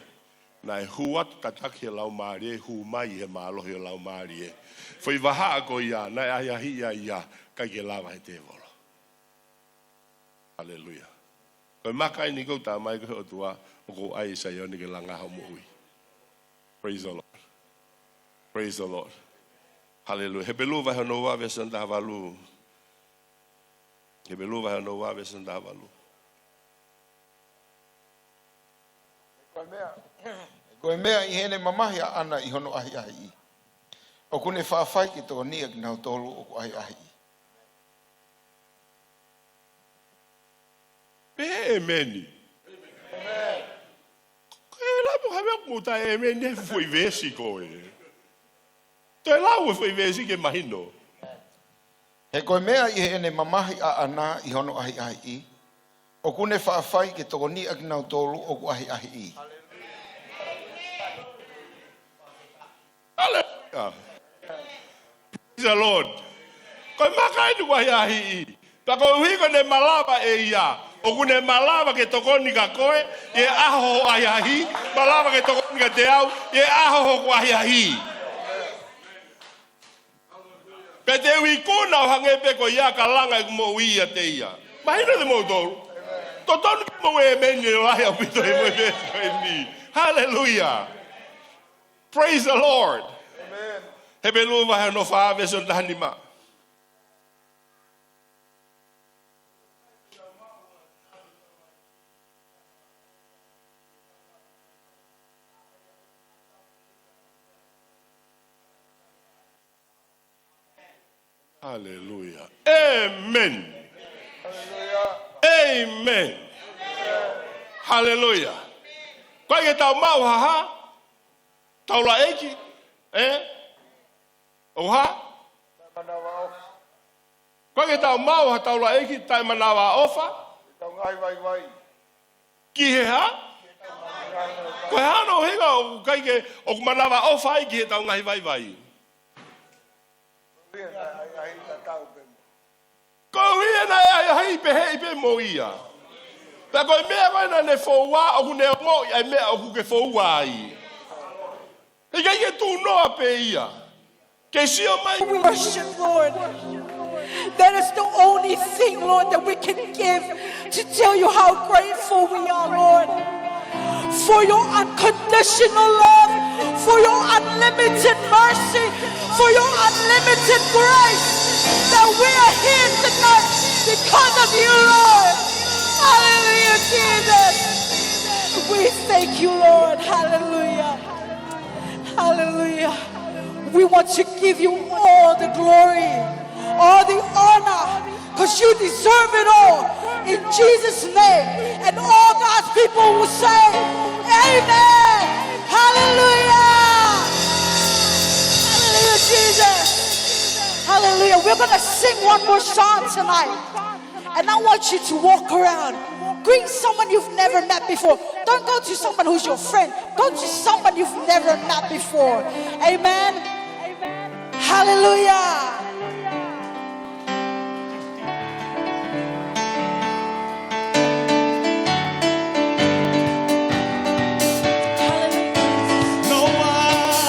Naʻe hū atu tataki he Laumālie, hū mai ʻi he mālohi ʻo e Laumālie. Foʻi vahaʻa ko ia, naʻe ʻahiʻahiʻi ai ia, ʻikai ke lava he tēvolo. Haleluia. Ko e maka eni ʻoku talamai ko ē ʻe he ʻOtua, ʻoku ou ʻai ʻi Saione ke langa hoʻo moʻui. Praise the Lord. Praise the Lord. Haleluia. Hepelū vahe hono ua veesi hono taha valu. Hepelū vahe hono ua veesi hono taha valu. Ko e meʻa, ko e meʻa ʻi heʻene mamahi ʻaʻana ʻi hono ʻahiʻahiʻi, ʻoku ne faʻa fai ke tokoniʻi ʻa kinautolu ʻoku ʻahiʻahiʻi. Pehē ʻēmeni. Ko e lapu ha meʻa ʻoku mou tā ʻēmeni he foʻi veesi ko ē. Toe lau e foʻi veesi ke mahino. He ko e meʻa ʻi heʻene mamahi ʻaʻana ʻi hono ʻahiʻahiʻi, ʻoku ne faʻa fai ke tokoniʻi ʻa kinautolu ʻoku ʻahiʻahiʻi. Haleluia. Praise the Lord. Ko e maka eni ʻoku ʻahiʻahiʻi. Pea koeʻuhi ko ʻene malava ʻe ia, ʻoku ne malava ke tokoni kia koe ʻi he ʻaho hoʻo ʻahiʻahiʻi, malava ke tokoni kiate au ʻi he ʻaho hoku ʻahiʻahiʻi. Pea te u ikuna ʻo hangē pē ko ia ka langa ʻeku moʻui ʻiate ia. Mahino kiate kimoutolu? Totonu ke mou ʻēmeni ʻo lahi ʻaupito he mo e veesi ko eni. Hallelujah. Praise the Lord. Amen. Hepelū vahe hono fā veesi hono taha nima. Haleluia. Amen. Amen. Haleluia. Ko e ke tau maʻu ha hā? Taulaʻeiki. Eh? ʻO hā? Ko e ke tau maʻu ha taulaʻeiki taʻemanavaʻofa? Tau ngaahi vaivai. Ki he hā? Ko e hā hono ʻuhinga ʻoku ʻikai ke, ʻoku manavaʻofa ai ki he tau ngaahi vaivai? Ko ia naʻe ʻahiʻahiʻi pē, ʻahiʻahiʻi pē mo ia. Pea ko e meʻa ko ē naʻa ne foua, ʻoku ne ongoʻi ʻa e meʻa ʻoku ke foua ai. ʻIkai ke tunoa pē ia. Ke sio mai. We worship, Lord. That is the only thing, Lord, that we can give to tell you how grateful we are, Lord, for your unconditional love, for your unlimited mercy, for your unlimited grace, that we are here tonight because of you, Lord. Hallelujah, Jesus. We thank you, Lord. Hallelujah. Hallelujah. We want to give you all the glory, all the honor, because you deserve it all. In Jesus' name. And all God's people will say, Amen. Hallelujah. Hallelujah, Jesus. Hallelujah. We're going to sing one more song tonight. And I want you to walk around. Greet someone you've never met before. Don't go to someone who's your friend. Go to someone you've never met before. Amen. Hallelujah. Hallelujah. No one,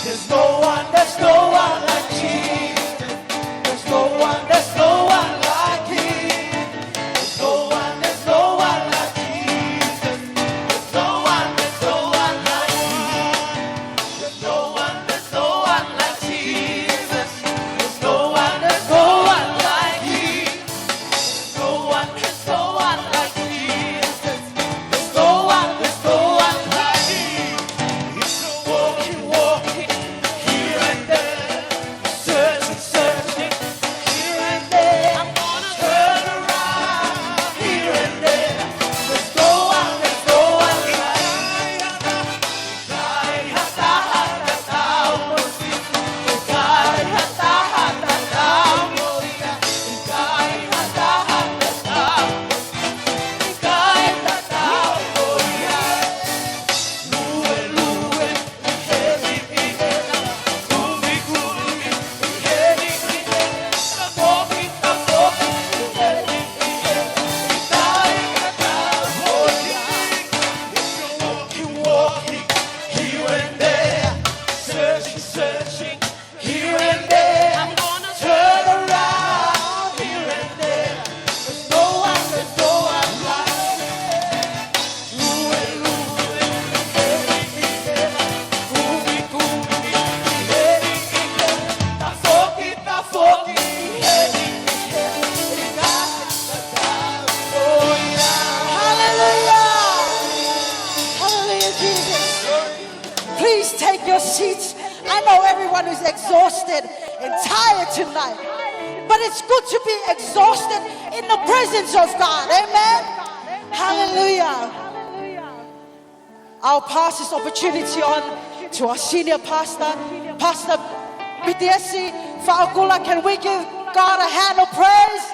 there's no one, there's no one like Jesus. There's no one, there's no one like him. There's no one, there's no one like Jesus. There's no one, there's no one like him. There's no one, there's no one like Jesus. There's no one, there's no one like him. There's no one, there's no one like Jesus. There's no one, there's no one like him. He's a walking, walking here and there. Searching, searching, here and there. I'm gonna turn around, here and there. There's no one, there's no one like. Walking, walking, here and there, searching, searching, here and there. I'm gonna turn around, here and there. There's no one, there's no one like. Hallelujah. Hallelujah, Jesus. Please take your seats. I know everyone is exhausted and tired tonight, but it's good to be exhausted in the presence of God. Amen. Hallelujah. I'll pass this opportunity on to our senior pastor, Pastor Pitiesi Faʻakula. Can we give God a hand of praise?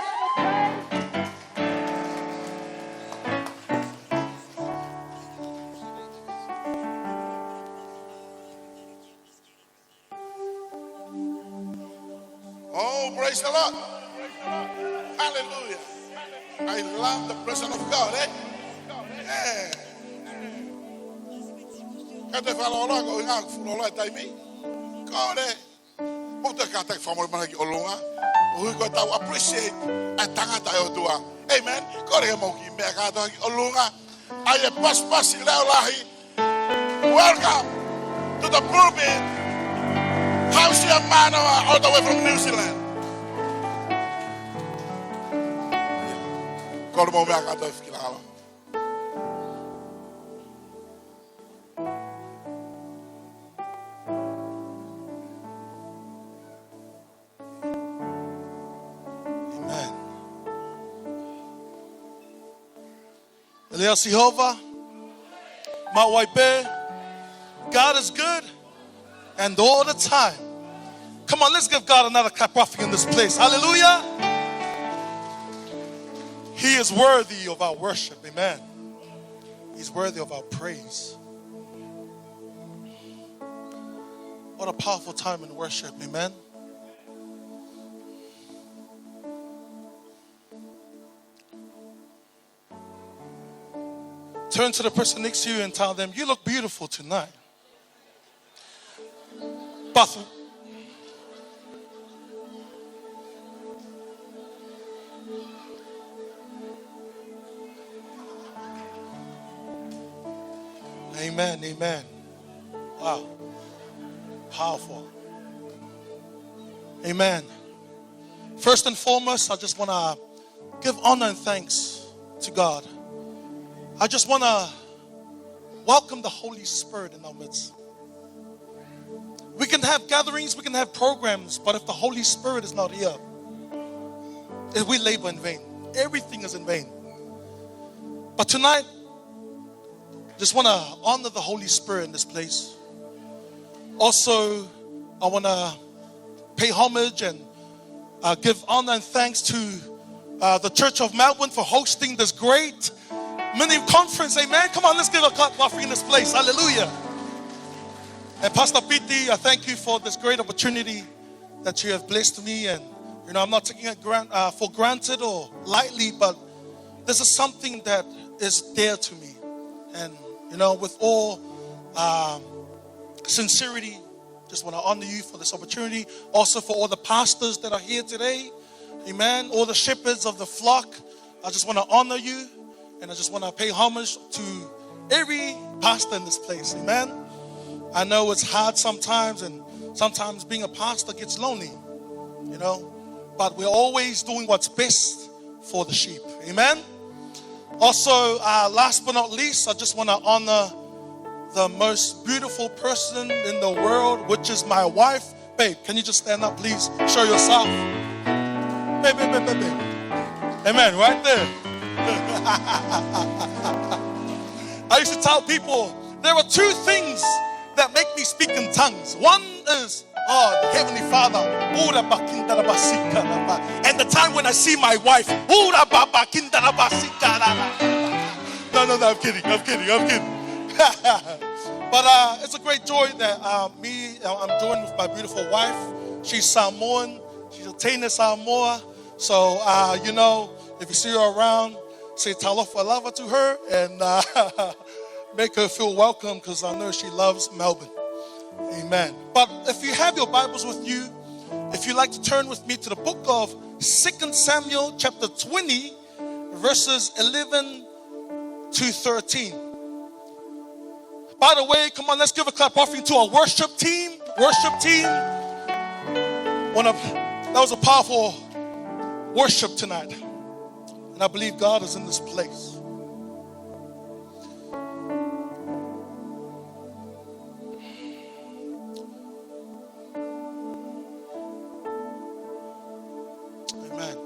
Oh, praise the Lord. Hallelujah. I love the presence of God, eh? Yeah. Ka te fakaloloa ko e ngaahi fuʻu loloa e taimi. Ko e, mou te kātaki fakamolemole ki ʻolunga. Ui, ko ʻetau appreciate ʻa e tangata ʻo e ʻOtua. Amen. Kole ke mou kiʻi meʻa kātoa ki ʻolunga. ʻAi e pasipasi leʻo lahi. Welcome to the pulpit, Hausia Manoa, all the way from New Zealand. Kole mou meʻa kātoa ki lalo. Amen. ʻElea Sihova, maʻu ai pē. God is good and all the time. Come on, let's give God another clap offering in this place. Hallelujah. He is worthy of our worship. Amen. He's worthy of our praise. What a powerful time in worship. Amen. Turn to the person next to you and tell them, "You look beautiful tonight." Pafu. Amen, amen. Wow. Powerful. Amen. First and foremost, I just wanna give honor and thanks to God. I just wanna welcome the Holy Spirit in our midst. We can have gatherings, we can have programs, but if the Holy Spirit is not here, if we labor in vain, everything is in vain. But tonight, just wanna honor the Holy Spirit in this place. Also, I wanna pay homage and, uh, give honor and thanks to, uh, the Church of Melbourne for hosting this great mini conference. Amen. Come on, let's give a clap offering in this place. Hallelujah. And Pastor Piti, I thank you for this great opportunity that you have blessed me. And, you know, I'm not taking it grant-, uh, for granted or lightly, but this is something that is dear to me. And, you know, with all, um, sincerity, just wanna honor you for this opportunity. Also for all the pastors that are here today. Amen. All the shepherds of the flock. I just wanna honor you, and I just wanna pay homage to every pastor in this place. Amen. I know it's hard sometimes, and sometimes being a pastor gets lonely, you know, but we're always doing what's best for the sheep. Amen. Also, uh, last but not least, I just wanna honor the most beautiful person in the world, which is my wife. Babe, can you just stand up, please? Show yourself. Babe, babe, babe, babe, babe. Amen. Right there. I used to tell people, there are two things that make me speak in tongues. One is, oh, Heavenly Father, ura bakinda la basika la ba. And the time when I see my wife, ura ba bakinda la basika la la. No, no, no, I'm kidding, I'm kidding, I'm kidding. But, uh, it's a great joy that, uh, me, uh, I'm joined with my beautiful wife. She's Samoan. She's a Teina Samoa. So, uh, you know, if you see her around, say talofa lava to her and, uh, make her feel welcome, 'cause I know she loves Melbourne. Amen. But if you have your Bibles with you, if you'd like to turn with me to the book of Second Samuel chapter twenty, verses eleven to thirteen. By the way, come on, let's give a clap offering to our worship team. Worship team. One of, that was a powerful worship tonight. And I believe God is in this place. Amen.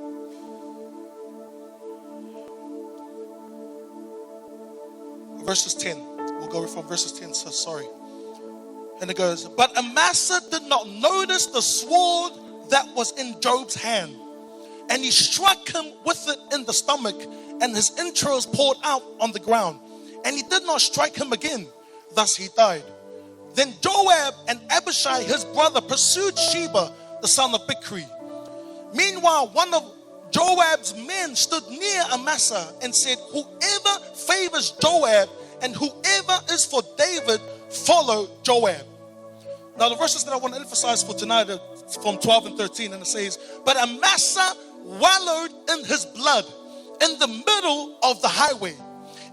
Verses ten. We'll go from verses ten, so sorry. And it goes, "But Amasa did not notice the sword that was in Joab's hand, and he struck him with it in the stomach, and his entrails poured out on the ground, and he did not strike him again. Thus he died. Then Joab and Abishai his brother pursued Sheba, the son of Bichri. Meanwhile, one of Joab's men stood near Amasa and said, 'Whoever favors Joab and whoever is for David, follow Joab.'" Now, the verses that I want to emphasize for tonight are from twelve and thirteen, and it says, "But Amasa wallowed in his blood in the middle of the highway.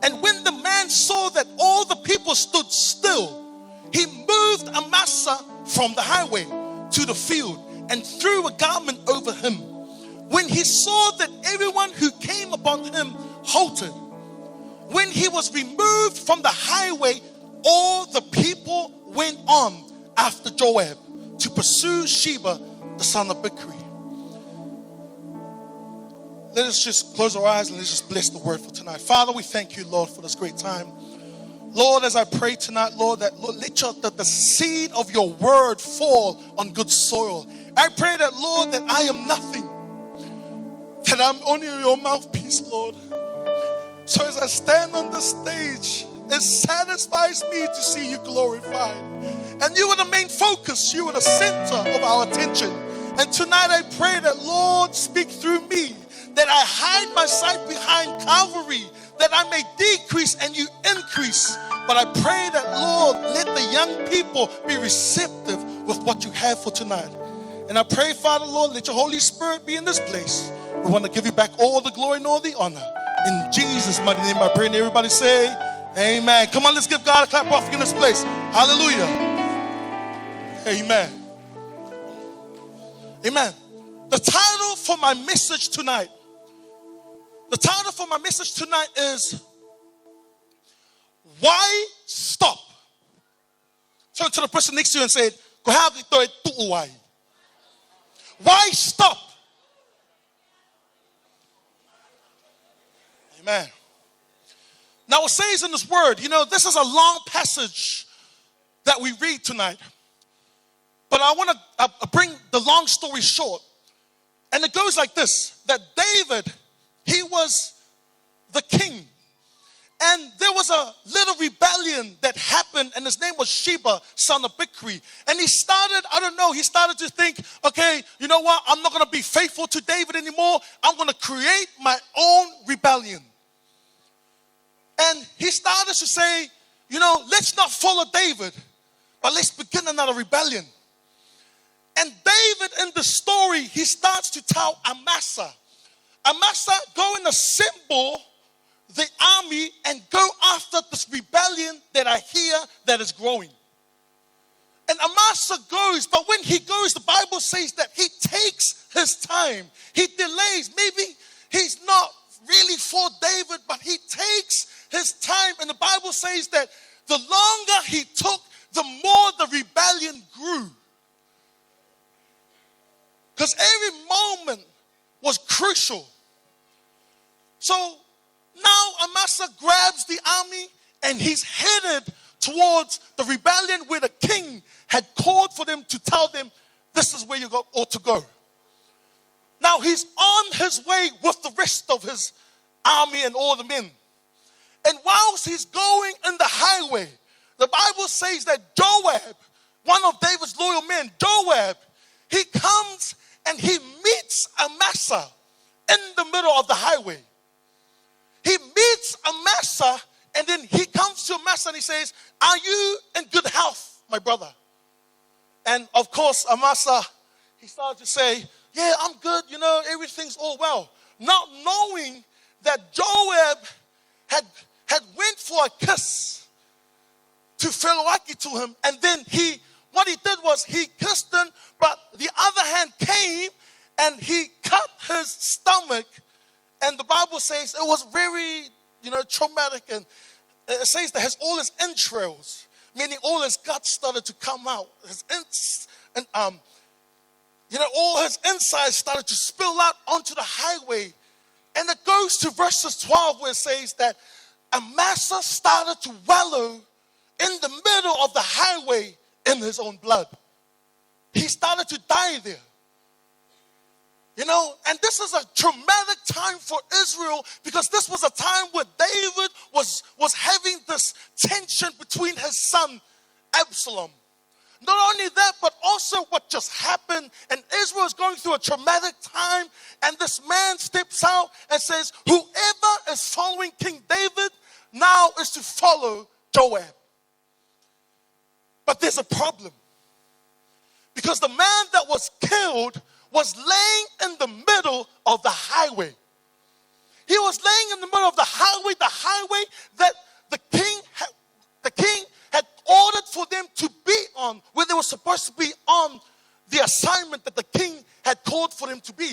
And when the man saw that all the people stood still, he moved Amasa from the highway to the field and threw a garment over him. When he saw that everyone who came upon him halted, when he was removed from the highway, all the people went on after Joab to pursue Sheba, the son of Bichri." Let us just close our eyes and let's just bless the word for tonight. Father, we thank you, Lord, for this great time. Lord, as I pray tonight, Lord, that, Lord, let your, that the seed of your word fall on good soil. I pray that, Lord, that I am nothing, that I'm only your mouthpiece, Lord. So as I stand on the stage, it satisfies me to see you glorified. And you are the main focus. You are the center of our attention. And tonight I pray that, Lord, speak through me, that I hide my sight behind Calvary, that I may decrease and you increase. But I pray that, Lord, let the young people be receptive with what you have for tonight. And I pray, Father, Lord, let your Holy Spirit be in this place. We want to give you back all the glory and all the honor. In Jesus' mighty name I pray, and everybody say, "Amen." Come on, let's give God a clap offering in this place. Hallelujah. Amen. Amen. The title for my message tonight, the title for my message tonight is, "Why stop?" Turn to the person next to you and say, "Ko e hā ke toe tuʻu ai?" Why stop? Amen. Now it says in this word, you know, this is a long passage that we read tonight. But I want to, uh, bring the long story short. And it goes like this, that David, he was the king. And there was a little rebellion that happened, and his name was Sheba, son of Bichri. And he started, I don't know, he started to think, "Okay, you know what? I'm not gonna be faithful to David anymore. I'm gonna create my own rebellion." And he started to say, "You know, let's not follow David, but let's begin another rebellion." And David, in the story, he starts to tell Amasa, "Amasa, go and assemble the army and go after this rebellion that I hear that is growing." And Amasa goes, but when he goes, the Bible says that he takes his time. He delays. Maybe he's not really for David, but he takes his time. And the Bible says that the longer he took, the more the rebellion grew. 'Cause every moment was crucial. So now Amasa grabs the army and he's headed towards the rebellion where the king had called for them to tell them, "This is where you go, ought to go." Now he's on his way with the rest of his army and all the men. And whilst he's going in the highway, the Bible says that Joab, one of David's loyal men, Joab, he comes and he meets Amasa in the middle of the highway. He meets Amasa, and then he comes to Amasa and he says, "Are you in good health, my brother?" And of course, Amasa, he started to say, "Yeah, I'm good, you know, everything's all well." Not knowing that Joab had, had went for a kiss to feiloaki to him, and then he, what he did was he kissed him, but the other hand came and he cut his stomach, and the Bible says it was very, you know, traumatic, and it says that his, all his entrails, meaning all his guts, started to come out. His ins-, and, um, you know, all his insides started to spill out onto the highway. And it goes to verses twelve, where it says that Amasa started to wallow in the middle of the highway in his own blood. He started to die there. You know, and this is a traumatic time for Israel, because this was a time where David was, was having this tension between his son Absalom. Not only that, but also what just happened, and Israel is going through a traumatic time, and this man steps out and says, "Whoever is following King David now is to follow Joab." But there's a problem. Because the man that was killed was laying in the middle of the highway. He was laying in the middle of the highway, the highway that the king had, the king had ordered for them to be on, where they were supposed to be on the assignment that the king had called for them to be.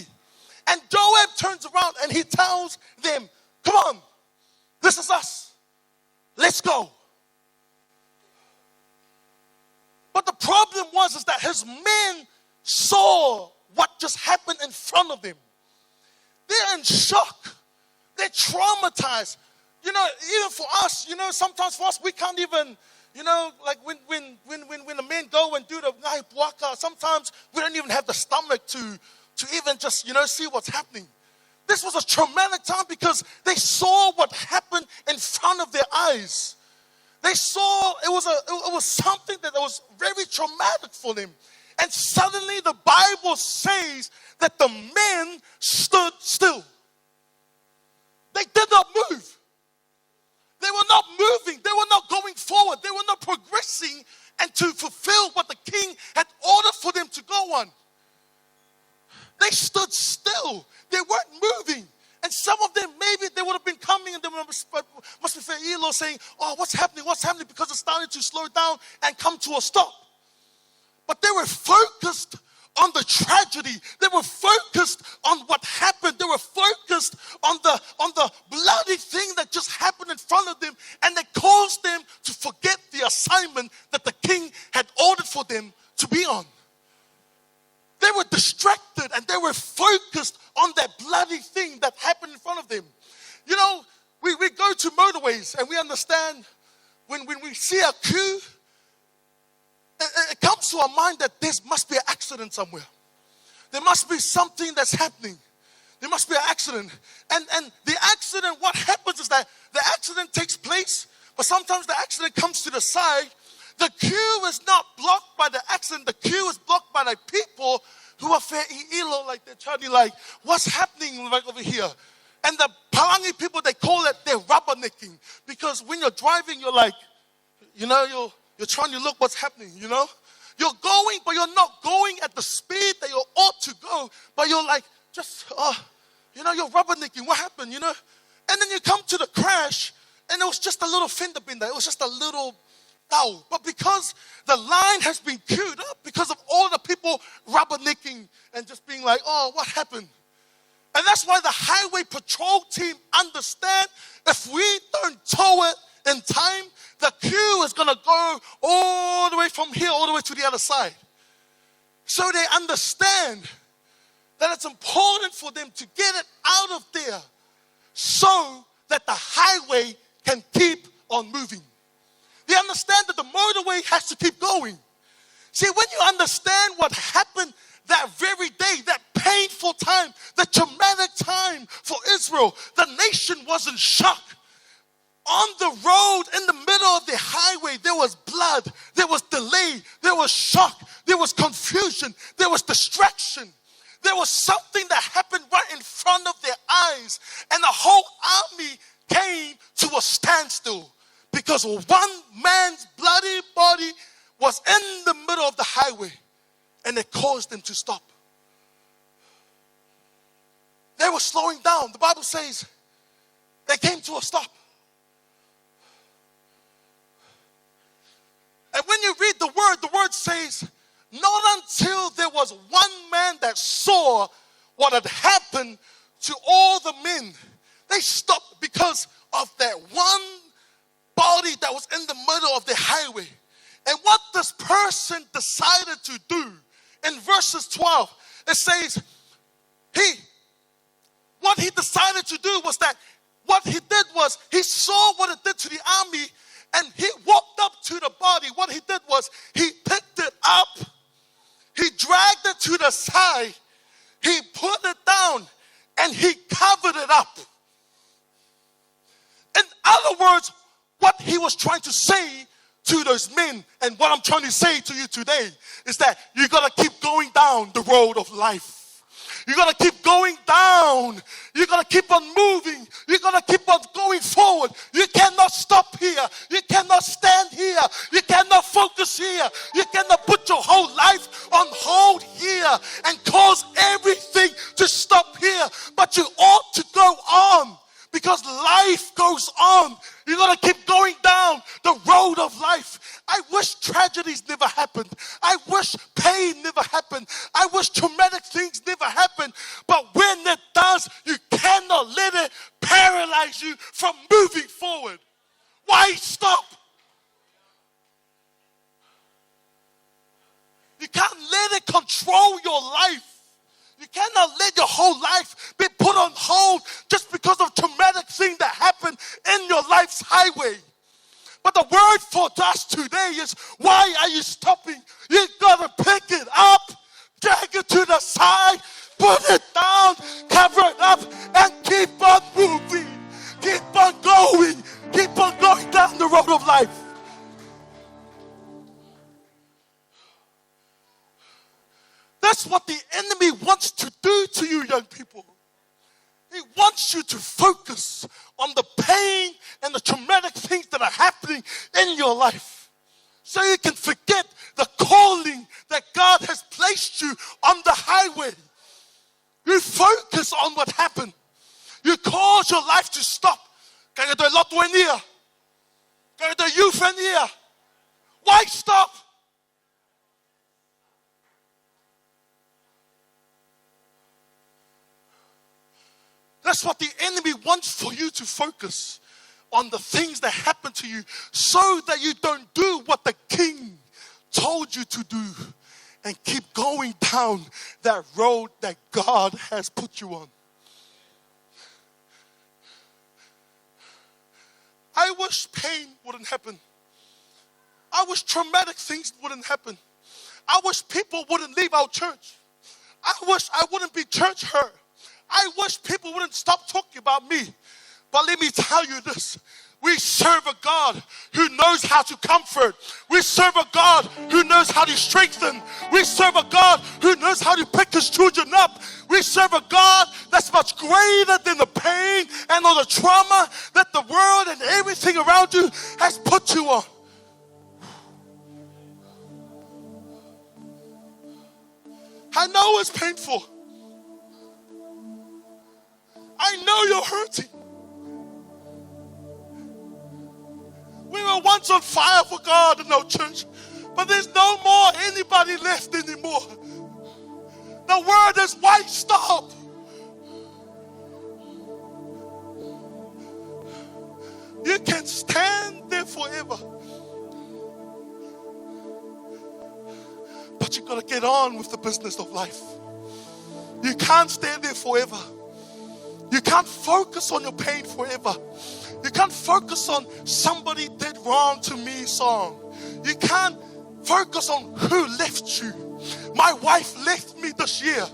And Joab turns around and he tells them, "Come on, this is us. Let's go." But the problem was is that his men saw what just happened in front of them. They're in shock. They're traumatized. You know, even for us, you know, sometimes for us, we can't even, you know, like when, when, when, when, when the men go and do the ngaahi puaka, sometimes we don't even have the stomach to, to even just, you know, see what's happening. This was a traumatic time because they saw what happened in front of their eyes. They saw it was a, it was something that was very traumatic for them. And suddenly the Bible says that the men stood still. They did not move. They were not moving. They were not going forward. They were not progressing and to fulfill what the king had ordered for them to go on. They stood still. They weren't moving. And some of them, maybe they would have been coming and they must, must be feʻilo saying, "Oh, what's happening? What's happening?" Because it started to slow down and come to a stop. But they were focused on the tragedy. They were focused on what happened. They were focused on the, on the bloody thing that just happened in front of them, and it caused them to forget the assignment that the king had ordered for them to be on. They were distracted and they were focused on that bloody thing that happened in front of them. You know, we, we go to motorways and we understand when, when we see a queue, it, it, it comes to our mind that there must be an accident somewhere. There must be something that's happening. There must be an accident. And, and the accident, what happens is that the accident takes place, but sometimes the accident comes to the side. The queue is not blocked by the accident. The queue is blocked by the people who are feʻilo, like they're trying to, like, "What's happening, like, over here?" And the Palangi people, they call it, they're rubbernicking. Because when you're driving, you're like, you know, you're, you're trying to look what's happening, you know? You're going, but you're not going at the speed that you ought to go. But you're like, just, oh, you know, you're rubbernicking. What happened, you know? And then you come to the crash, and it was just a little fender bender. It was just a little tau. But because the line has been queued up, because of all the people rubbernicking and just being like, "Oh, what happened?" And that's why the highway patrol team understand if we don't tow it in time, the queue is gonna go all the way from here, all the way to the other side. So they understand that it's important for them to get it out of there so that the highway can keep on moving. They understand that the motorway has to keep going. See, when you understand what happened that very day, that painful time, the traumatic time for Israel, the nation was in shock. On the road, in the middle of the highway, there was blood, there was delay, there was shock, there was confusion, there was distraction. There was something that happened right in front of their eyes, and the whole army came to a standstill because one man's bloody body was in the middle of the highway, and it caused them to stop. They were slowing down. The Bible says they came to a stop. And when you read the word, the word says, "Not until there was one man that saw what had happened to all the men." They stopped because of that one body that was in the middle of the highway. And what this person decided to do, in verses twelve, it says, he, what he decided to do was that what he did was he saw what it did to the army, and he walked up to the body. What he did was he picked it up, he dragged it to the side, he put it down, and he covered it up. In other words, what he was trying to say to those men, and what I'm trying to say to you today, is that you gotta keep going down the road of life. You gotta keep going down. You gotta keep on moving. You gotta keep on going forward. You cannot stop here. You cannot stand here. You cannot focus here. You cannot put your whole life on wish pain never happened. I wish traumatic things never happened. But when it does, you cannot let it paralyze you from moving forward. Why stop? You can't let it control your life. You cannot let your whole life be put on hold just because of traumatic thing that happened in your life's highway. But the word for us today is, why are you stopping? You gotta pick it up, drag it to the side, put it down, cover it up, and keep on moving. Keep on going. Keep on going down the road of life. That's what the enemy wants to do to you, young people. He wants you to focus on the pain and the traumatic things that are happening in your life, so you can forget the calling that God has placed you on the highway. You focus on what happened. You cause your life to stop. Ka ke toe lotu eni ia. Ka ke toe youth eni ia. Why stop? That's what the enemy wants for you to focus on, the things that happened to you, so that you don't do what the king told you to do and keep going down that road that God has put you on. I wish pain wouldn't happen. I wish traumatic things wouldn't happen. I wish people wouldn't leave our church. I wish I wouldn't be church hurt. I wish people wouldn't stop talking about me. But let me tell you this. We serve a God who knows how to comfort. We serve a God who knows how to strengthen. We serve a God who knows how to pick his children up. We serve a God that's much greater than the pain and all the trauma that the world and everything around you has put you on. I know it's painful. I know you're hurting. We were once on fire for God in our church, but there's no more anybody left anymore. The word is, why stop? You can stand there forever, but you gotta get on with the business of life. You can't stand there forever. You can't focus on your pain forever. You can't focus on "somebody did wrong to me" song. You can't focus on "who left you." My wife left me this year.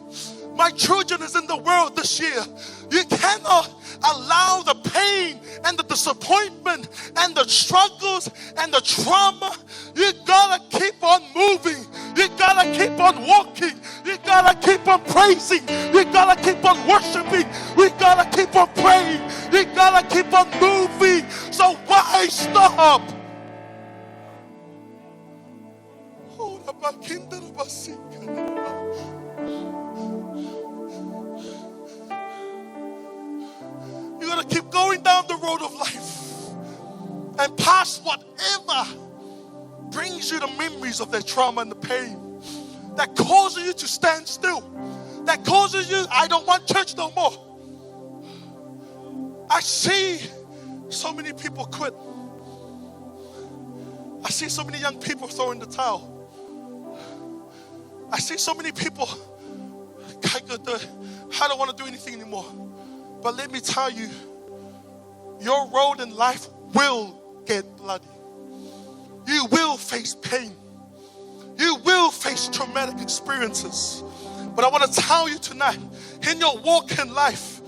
My children is in the world this year. You cannot allow the pain and the disappointment and the struggles and the trauma. You gotta keep on moving. You gotta keep on walking. You gotta keep on praising. You gotta keep on worshiping. We gotta keep on praying. You gotta keep on moving. So why stop? You gotta keep going down the road of life and past whatever brings you the memories of that trauma and the pain that causes you to stand still, that causes you, "I don't want church no more." I see so many people quit. I see so many young people throw in the towel. I see so many people, "I don't want to do anything anymore." But let me tell you, your road in life will get bloody. You will face pain. You will face traumatic experiences. But I want to tell you tonight, in your walk in life,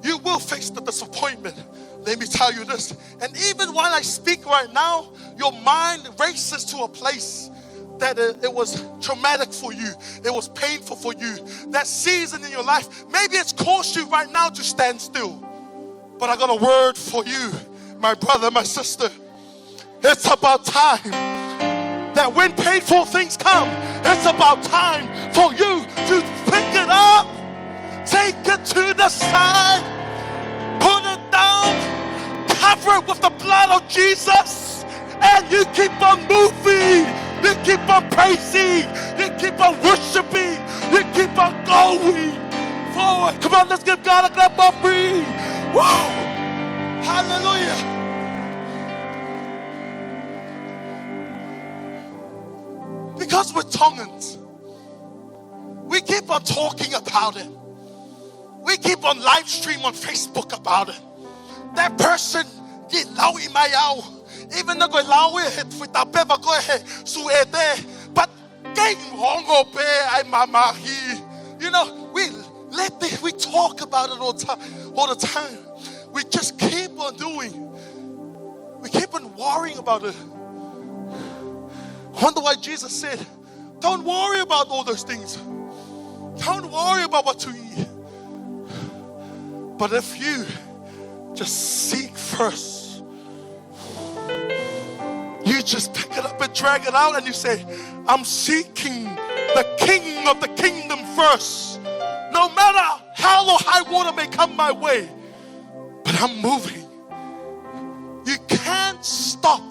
you will face the disappointment. Let me tell you this. And even while I speak right now, your mind races to a place that it, it was traumatic for you. It was painful for you. That season in your life, maybe it's caused you right now to stand still. But I got a word for you, my brother, my sister. It's about time that when painful things come, it's about time for you to pick it up, take it to the side, put it down, cover it with the blood of Jesus, and you keep on moving. You keep on praising. You keep on worshiping. You keep on going forward. Come on, let's give God a clap offering. Woo! Hallelujah. Because we're Tongans, we keep on talking about it. We keep on live stream on Facebook about it. That person did lau i mai au. Even though ko e lau ē he fuita peva ko ē he suete. But kei ongo pē ai mamahi. You know, we let the, we talk about it all, ti- all the time. We just keep on doing. We keep on worrying about it. Wonder why Jesus said, "Don't worry about all those things. Don't worry about what to eat." But if you just seek first, you just pick it up and drag it out and you say, "I'm seeking the King of the Kingdom first. No matter hell or high water may come my way, but I'm moving." You can't stop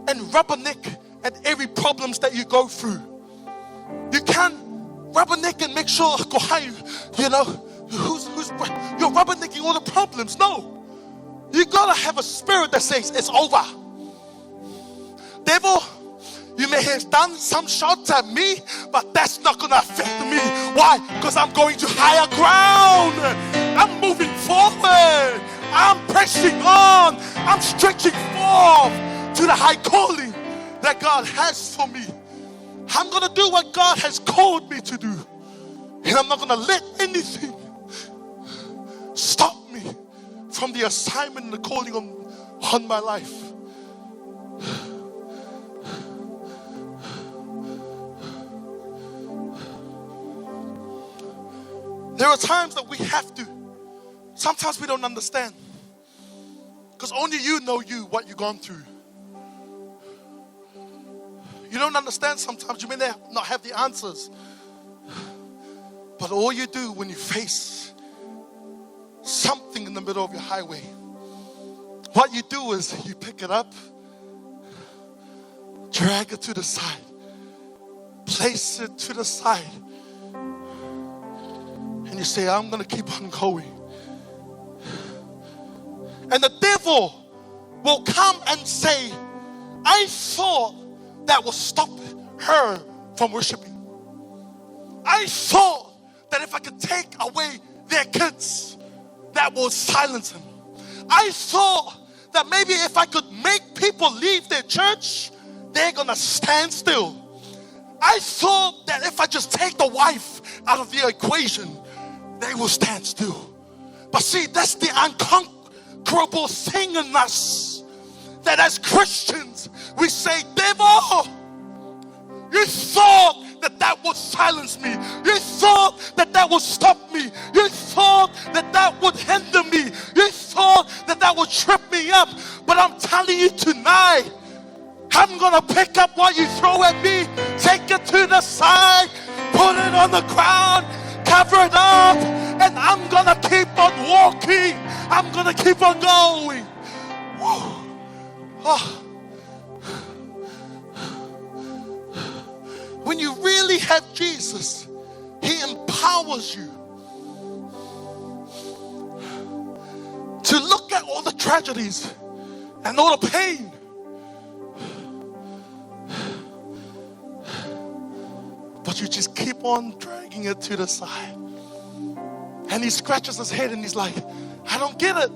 and rubberneck at every problems that you go through. You can't rubberneck and make sure, "Ko hai, you know, who's, who's, you're rubbernecking all the problems." No. You gotta have a spirit that says, "It's over. Devil, you may have done some shots at me, but that's not gonna affect me." Why? 'Cause I'm going to higher ground. I'm moving forward. I'm pressing on. I'm stretching forth to the high calling that God has for me. I'm gonna do what God has called me to do. And I'm not gonna let anything stop me from the assignment and the calling on, on my life. There are times that we have to. Sometimes we don't understand. 'Cause only you know you, what you've gone through. You don't understand sometimes. You may not have the answers. But all you do when you face something in the middle of your highway, what you do is you pick it up, drag it to the side, place it to the side, and you say, "I'm gonna keep on going." And the devil will come and say, "I thought that will stop her from worshiping. I thought that if I could take away their kids, that will silence him. I thought that maybe if I could make people leave their church, they're gonna stand still. I thought that if I just take the wife out of the equation, they will stand still." But see, that's the unconquerable thing in us, that as Christians, we say, "Devil, you thought that that would silence me. You thought that that would stop me. You thought that that would hinder me. You thought that that would trip me up. But I'm telling you tonight, I'm gonna pick up what you throw at me, take it to the side, put it on the ground, cover it up, and I'm gonna keep on walking. I'm gonna keep on going." Woo. Oh. When you really have Jesus, he empowers you to look at all the tragedies and all the pain, but you just keep on dragging it to the side. And he scratches his head and he's like, "I don't get it."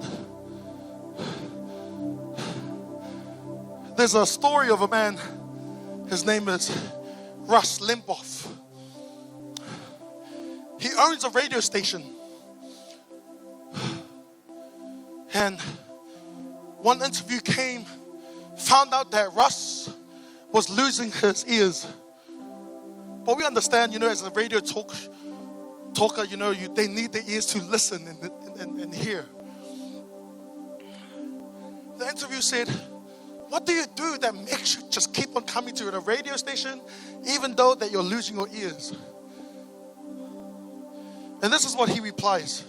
There's a story of a man, his name is Rush Limbaugh. He owns a radio station. And one interview came, found out that Rush was losing his ears. But we understand, you know, as a radio talk, talker, you know, you, they need their ears to listen and, and, and, and hear. The interview said, "What do you do that makes you just keep on coming to the radio station, even though that you're losing your ears?" And this is what he replies.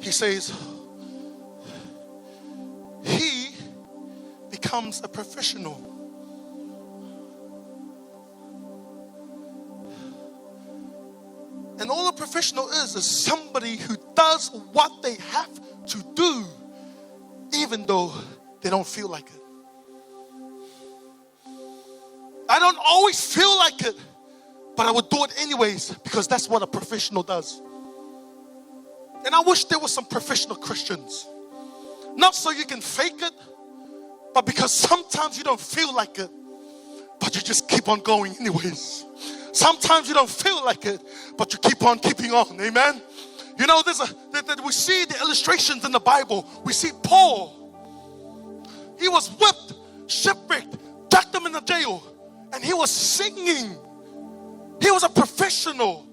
He says, he becomes a professional And all a professional is, is somebody who does what they have to do, even though they don't feel like it. I don't always feel like it, but I would do it anyways, because that's what a professional does. And I wish there were some professional Christians. Not so you can fake it, but because sometimes you don't feel like it, but you just keep on going anyways. Sometimes you don't feel like it, but you keep on keeping on. Amen? You know, there's a, that, that we see the illustrations in the Bible. We see Paul. He was whipped, shipwrecked, chucked him in the jail, and he was singing. He was a professional.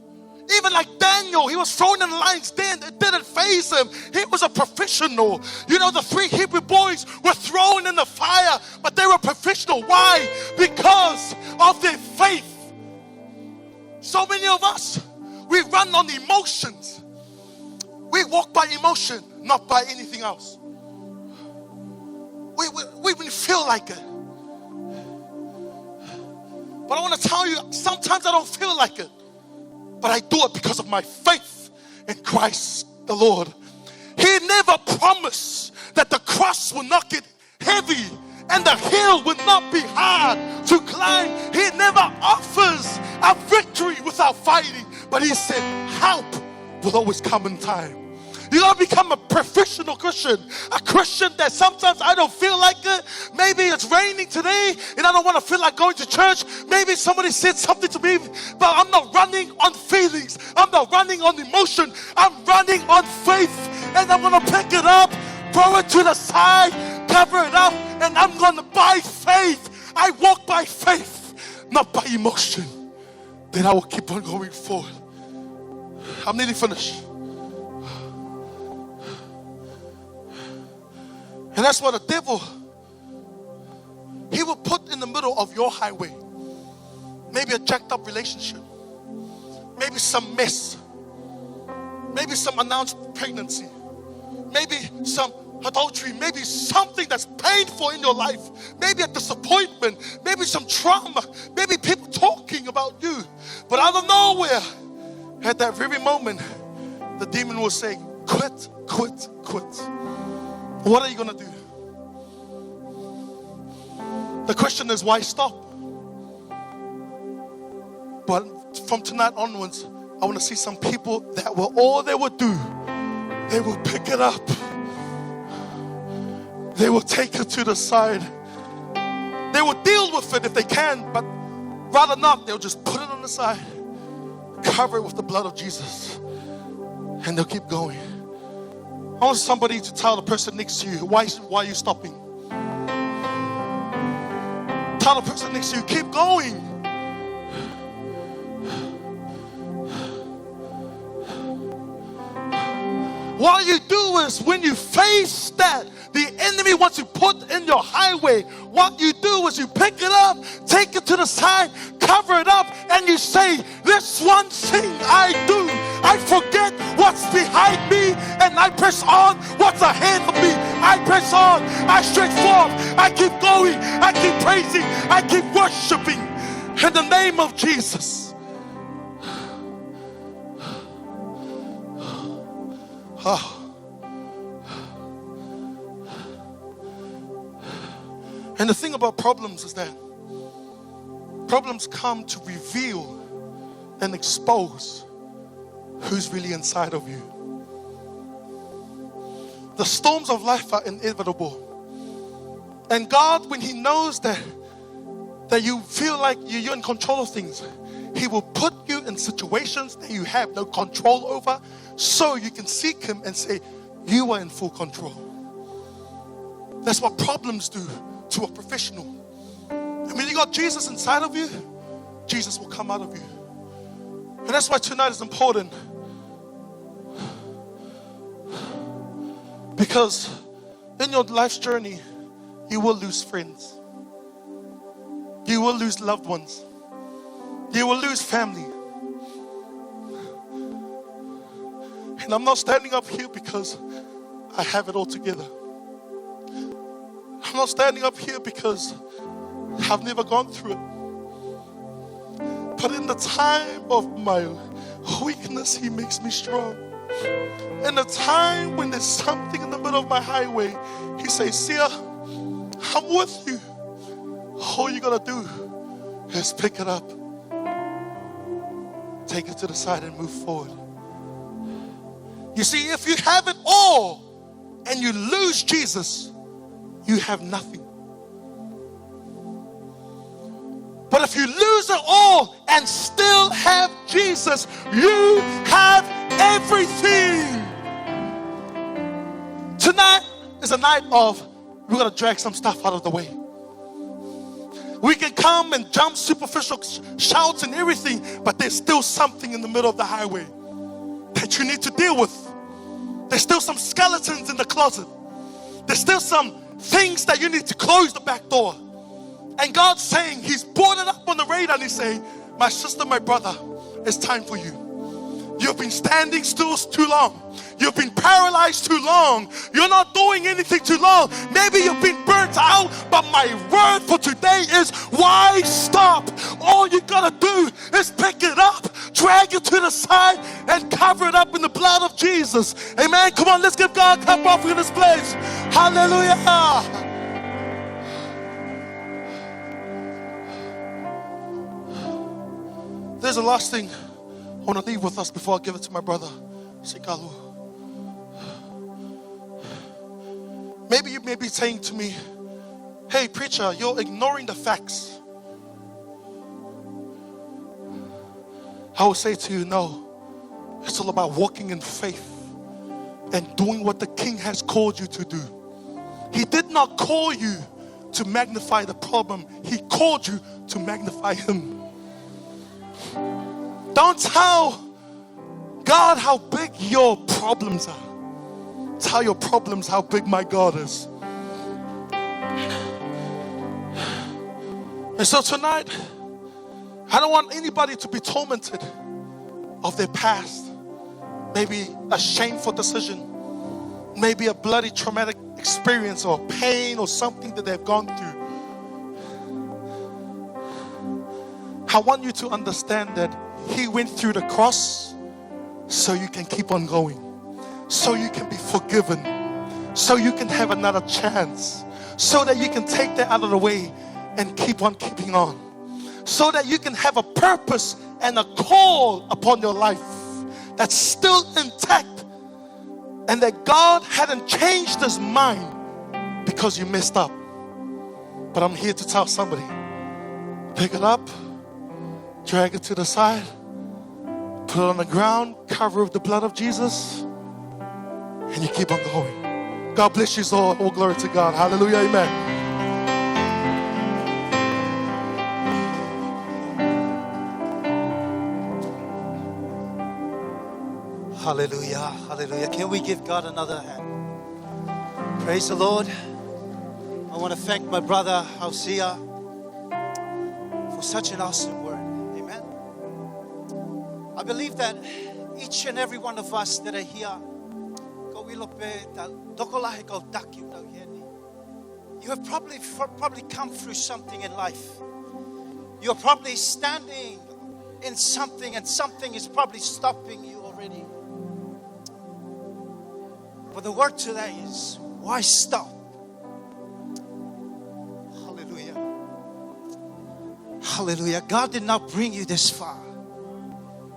Even like Daniel, he was thrown in the lion's den. It didn't faze him. He was a professional. You know, the three Hebrew boys were thrown in the fire, but they were professional. Why? Because of their faith. So many of us, we run on emotions. We walk by emotion, not by anything else. We, we, we, we feel like it. But I want to tell you, sometimes I don't feel like it. But I do it because of my faith in Christ the Lord. He never promised that the cross will not get heavy and the hill will not be hard to climb. He never offers a victory without fighting. But he said, "Help will always come in time." You gotta become a professional Christian. A Christian that sometimes I don't feel like it. Maybe it's raining today and I don't wanna feel like going to church. Maybe somebody said something to me, but I'm not running on feelings. I'm not running on emotion. I'm running on faith. And I'm gonna pick it up, throw it to the side, cover it up, and I'm gonna, by faith. I walk by faith, not by emotion. Then I will keep on going forward. I'm nearly finished. And that's what the devil, he will put in the middle of your highway. Maybe a jacked up relationship. Maybe some mess. Maybe some announced pregnancy. Maybe some adultery. Maybe something that's painful in your life. Maybe a disappointment. Maybe some trauma. Maybe people talking about you. But out of nowhere, at that very moment, the demon will say, "Quit, quit, quit." What are you gonna do? The question is, why stop? But from tonight onwards, I wanna see some people that will, all they will do, they will pick it up. They will take it to the side. They will deal with it if they can, but rather not, they'll just put it on the side, cover it with the blood of Jesus, and they'll keep going. I want somebody to tell the person next to you, "Why, why are you stopping?" Tell the person next to you, "Keep going." What you do is, when you face that the enemy wants to put in your highway, what you do is you pick it up, take it to the side, cover it up, and you say, "This one thing I do, I forget what's behind me, and I press on what's ahead of me. I press on, I stretch forth, I keep going, I keep praising, I keep worshiping in the name of Jesus." Ah. And the thing about problems is that problems come to reveal and expose who's really inside of you. The storms of life are inevitable. And God, when He knows that, that you feel like you, you're in control of things, He will put you in situations that you have no control over, so you can seek Him and say, "You are in full control." That's what problems do to a professional. And when you got Jesus inside of you, Jesus will come out of you. And that's why tonight is important. Because in your life's journey, you will lose friends. You will lose loved ones. You will lose family. And I'm not standing up here because I have it all together. I'm not standing up here because I've never gone through it. But in the time of my Weakness, he makes me strong. In a time when there's something in the middle of my highway, he says, "Sia, I'm with you. All you gotta do is pick it up. Take it to the side and move forward." You see, if you have it all and you lose Jesus, you have nothing. But if you lose it all and still have Jesus, you have everything. Tonight is a night of, we gotta drag some stuff out of the way. We can come and jump superficial sh-, shouts and everything, but there's still something in the middle of the highway that you need to deal with. There's still some skeletons in the closet. There's still some things that you need to close the back door. And God's saying, he's brought it up on the radar and he's saying, "My sister, my brother, it's time for you. You've been standing still too long. You've been paralyzed too long. You're not doing anything too long. Maybe you've been burnt out, but my word for today is, why stop? All you gotta do is pick it up, drag it to the side, and cover it up in the blood of Jesus." Amen. Come on, let's give God a clap offering in this place. Hallelujah. There's a last thing I wanna leave with us before I give it to my brother, Sikalu. Maybe you may be saying to me, "Hey, preacher, you're ignoring the facts." I will say to you, no. It's all about walking in faith and doing what the King has called you to do. He did not call you to magnify the problem. He called you to magnify him. Don't tell God how big your problems are. Tell your problems how big my God is. And so tonight, I don't want anybody to be tormented of their past. Maybe a shameful decision, maybe a bloody traumatic experience or pain or something that they've gone through. I want you to understand that he went through the cross so you can keep on going, so you can be forgiven, so you can have another chance, so that you can take that out of the way and keep on keeping on, so that you can have a purpose and a call upon your life that's still intact, and that God hadn't changed his mind because you messed up. But I'm here to tell somebody, pick it up, drag it to the side, put it on the ground, cover it with the blood of Jesus, and you keep on going. God bless you all. All glory to God. Hallelujah. Amen. Hallelujah. Hallelujah. Can we give God another hand? Praise the Lord. I want to thank my brother Hausia for such an awesome word. Amen. I believe that each and every one of us that are here, ko e ʻilo pē, tokolahi kau taki ʻoku tau ʻi heni, you have probably, probably come through something in life. You're probably standing in something, and something is probably stopping you already. But the word today is, why stop? Hallelujah. Hallelujah. God did not bring you this far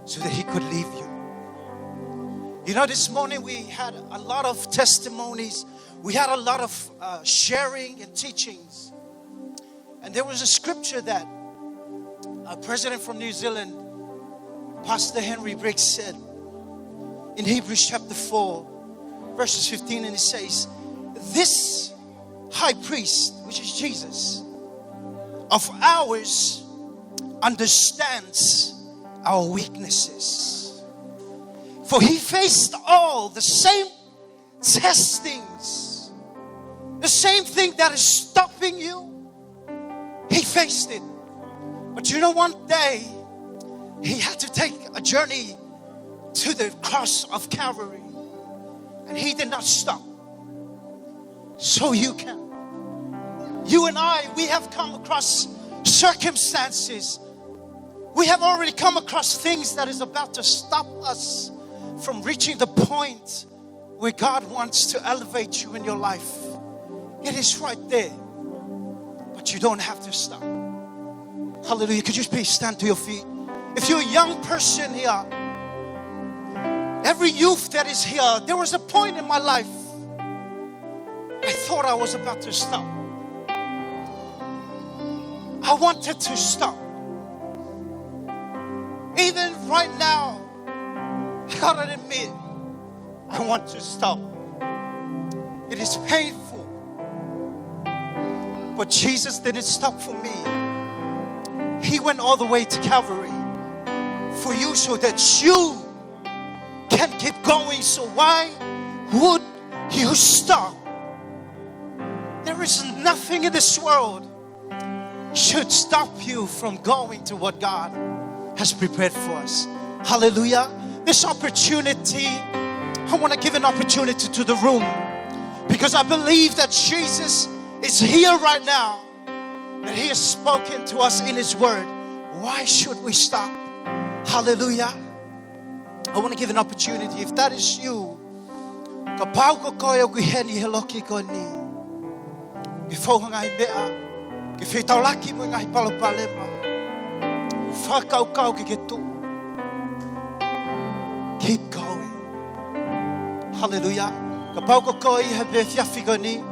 so that he could leave you. You know, this morning we had a lot of testimonies. We had a lot of, uh, sharing and teachings. And there was a scripture that a president from New Zealand, Pastor Henry Briggs, said in Hebrews chapter four, verses fifteen, and it says, "This high priest, which is Jesus, of ours, understands our weaknesses. For he faced all the same testings, the same thing that is stopping you, he faced it." But you know, one day, he had to take a journey to the cross of Calvary. And he did not stop. So you can. You and I, we have come across circumstances We have already come across things that is about to stop us from reaching the point where God wants to elevate you in your life. It is right there, but you don't have to stop. Hallelujah. Could you please stand to your feet? If you're a young person here, every youth that is here, there was a point in my life I thought I was about to stop. I wanted to stop. Even right now, I gotta admit, I want to stop. It is painful. But Jesus didn't stop for me. He went all the way to Calvary for you so that you can keep going. So why would you stop? There is nothing in this world should stop you from going to what God has prepared for us. Hallelujah. This opportunity, I want to give an opportunity to the room, because I believe that Jesus is here right now, and he has spoken to us in his word. Why should we stop? Hallelujah. I want to give an opportunity. If that is you, kapau ko koe ʻoku ʻi heni he loki ko eni, ke fou ha ngaahi meʻa, ke fetaulaki mo e ngaahi palopalema, fakakaukau ke ke tuʻu, keep going. Hallelujah. Kapau ko koe ʻi he efiafi ko eni,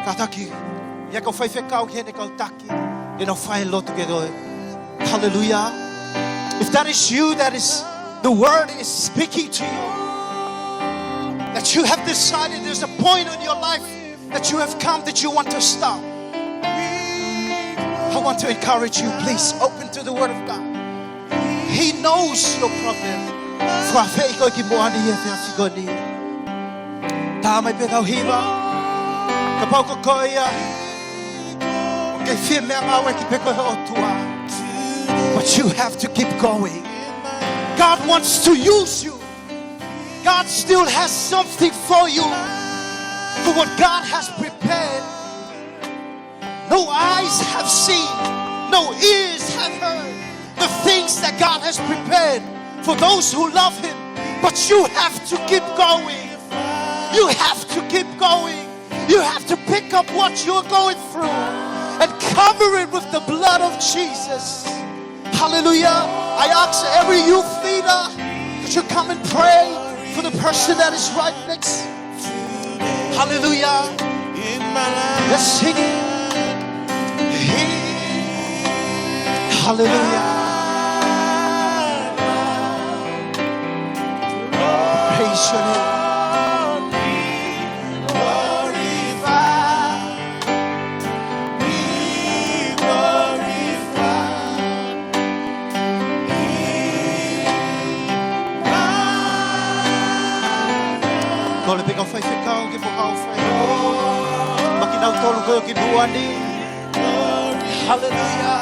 kātaki ia kau faifekau ki heʻene kau taki, ʻenau fai lotu kia koe. Hallelujah. If that is you, that is, the word is speaking to you, that you have decided there's a point in your life that you have come that you want to stop, I want to encourage you, please open to the word of God. He knows your problem. Fakaafeʻi koe ki muʻa ni he efiafi ko eni. Tā mai pē kau hiva. Kapau ko koe ia, ʻoku ke fie meʻangāueʻaki pē koe he ʻOtua, but you have to keep going. God wants to use you. God still has something for you. For what God has prepared, no eyes have seen, no ears have heard the things that God has prepared for those who love him. But you have to keep going. You have to keep going. You have to pick up what you're going through and cover it with the blood of Jesus. Hallelujah. I ask every youth leader, could you come and pray for the person that is right next? Hallelujah. Let's sing it. Hallelujah. Praise your name. Kole pē kau faifekau ke mau fai. Mai kinautolu ko ē ki muʻa ni. Hallelujah.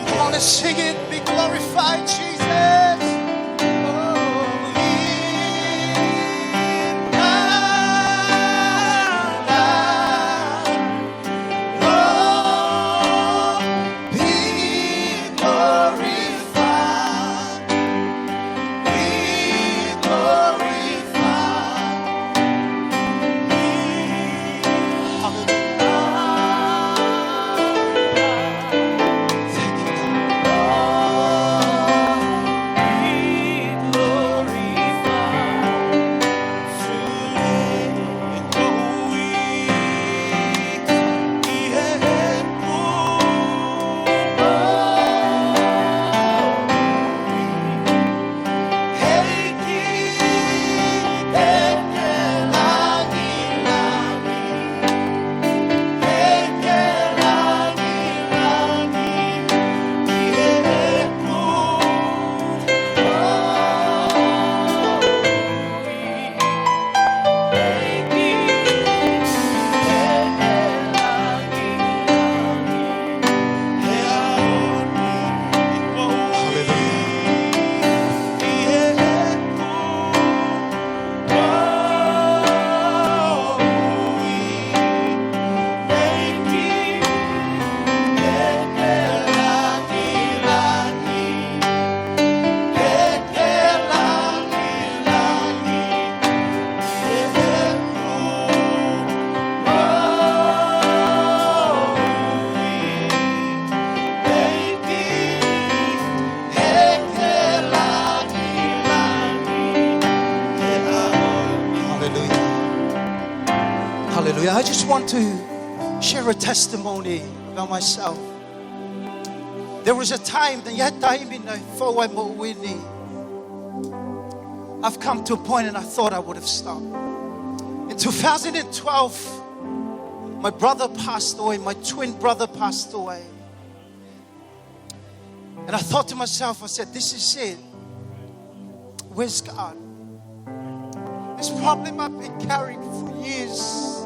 Come on and sing it. Be glorified, Jesus. Lord, be glorified, be glorified. Hallelujah. Thank you, God. I just want to share a testimony about myself. There was a time, naʻe ʻi ai e taimi naʻe fou ai e moʻui ni, I've come to a point and I thought I would have stopped. In two thousand twelve, my brother passed away, my twin brother passed away. And I thought to myself, I said, "This is it. Where's God? This problem I've been carrying for years,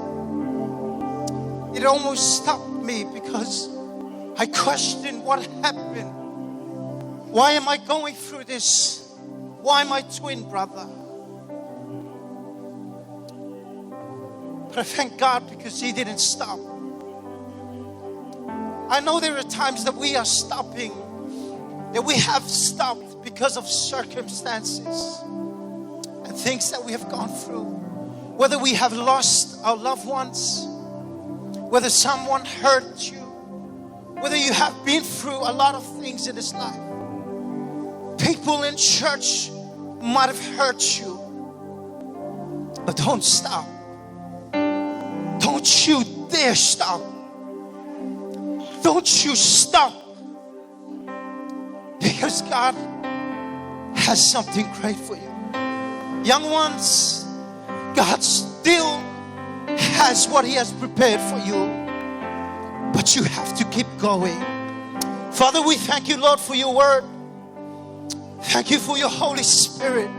it almost stopped me because I questioned what happened. Why am I going through this? Why my twin brother?" But I thank God because he didn't stop. I know there are times that we are stopping, that we have stopped because of circumstances and things that we have gone through. Whether we have lost our loved ones, whether someone hurt you, whether you have been through a lot of things in this life, people in church might have hurt you, but don't stop. Don't you dare stop. Don't you stop. Because God has something great for you. Young ones, God still has what he has prepared for you. But you have to keep going. Father, we thank you, Lord, for your word. Thank you for your Holy Spirit.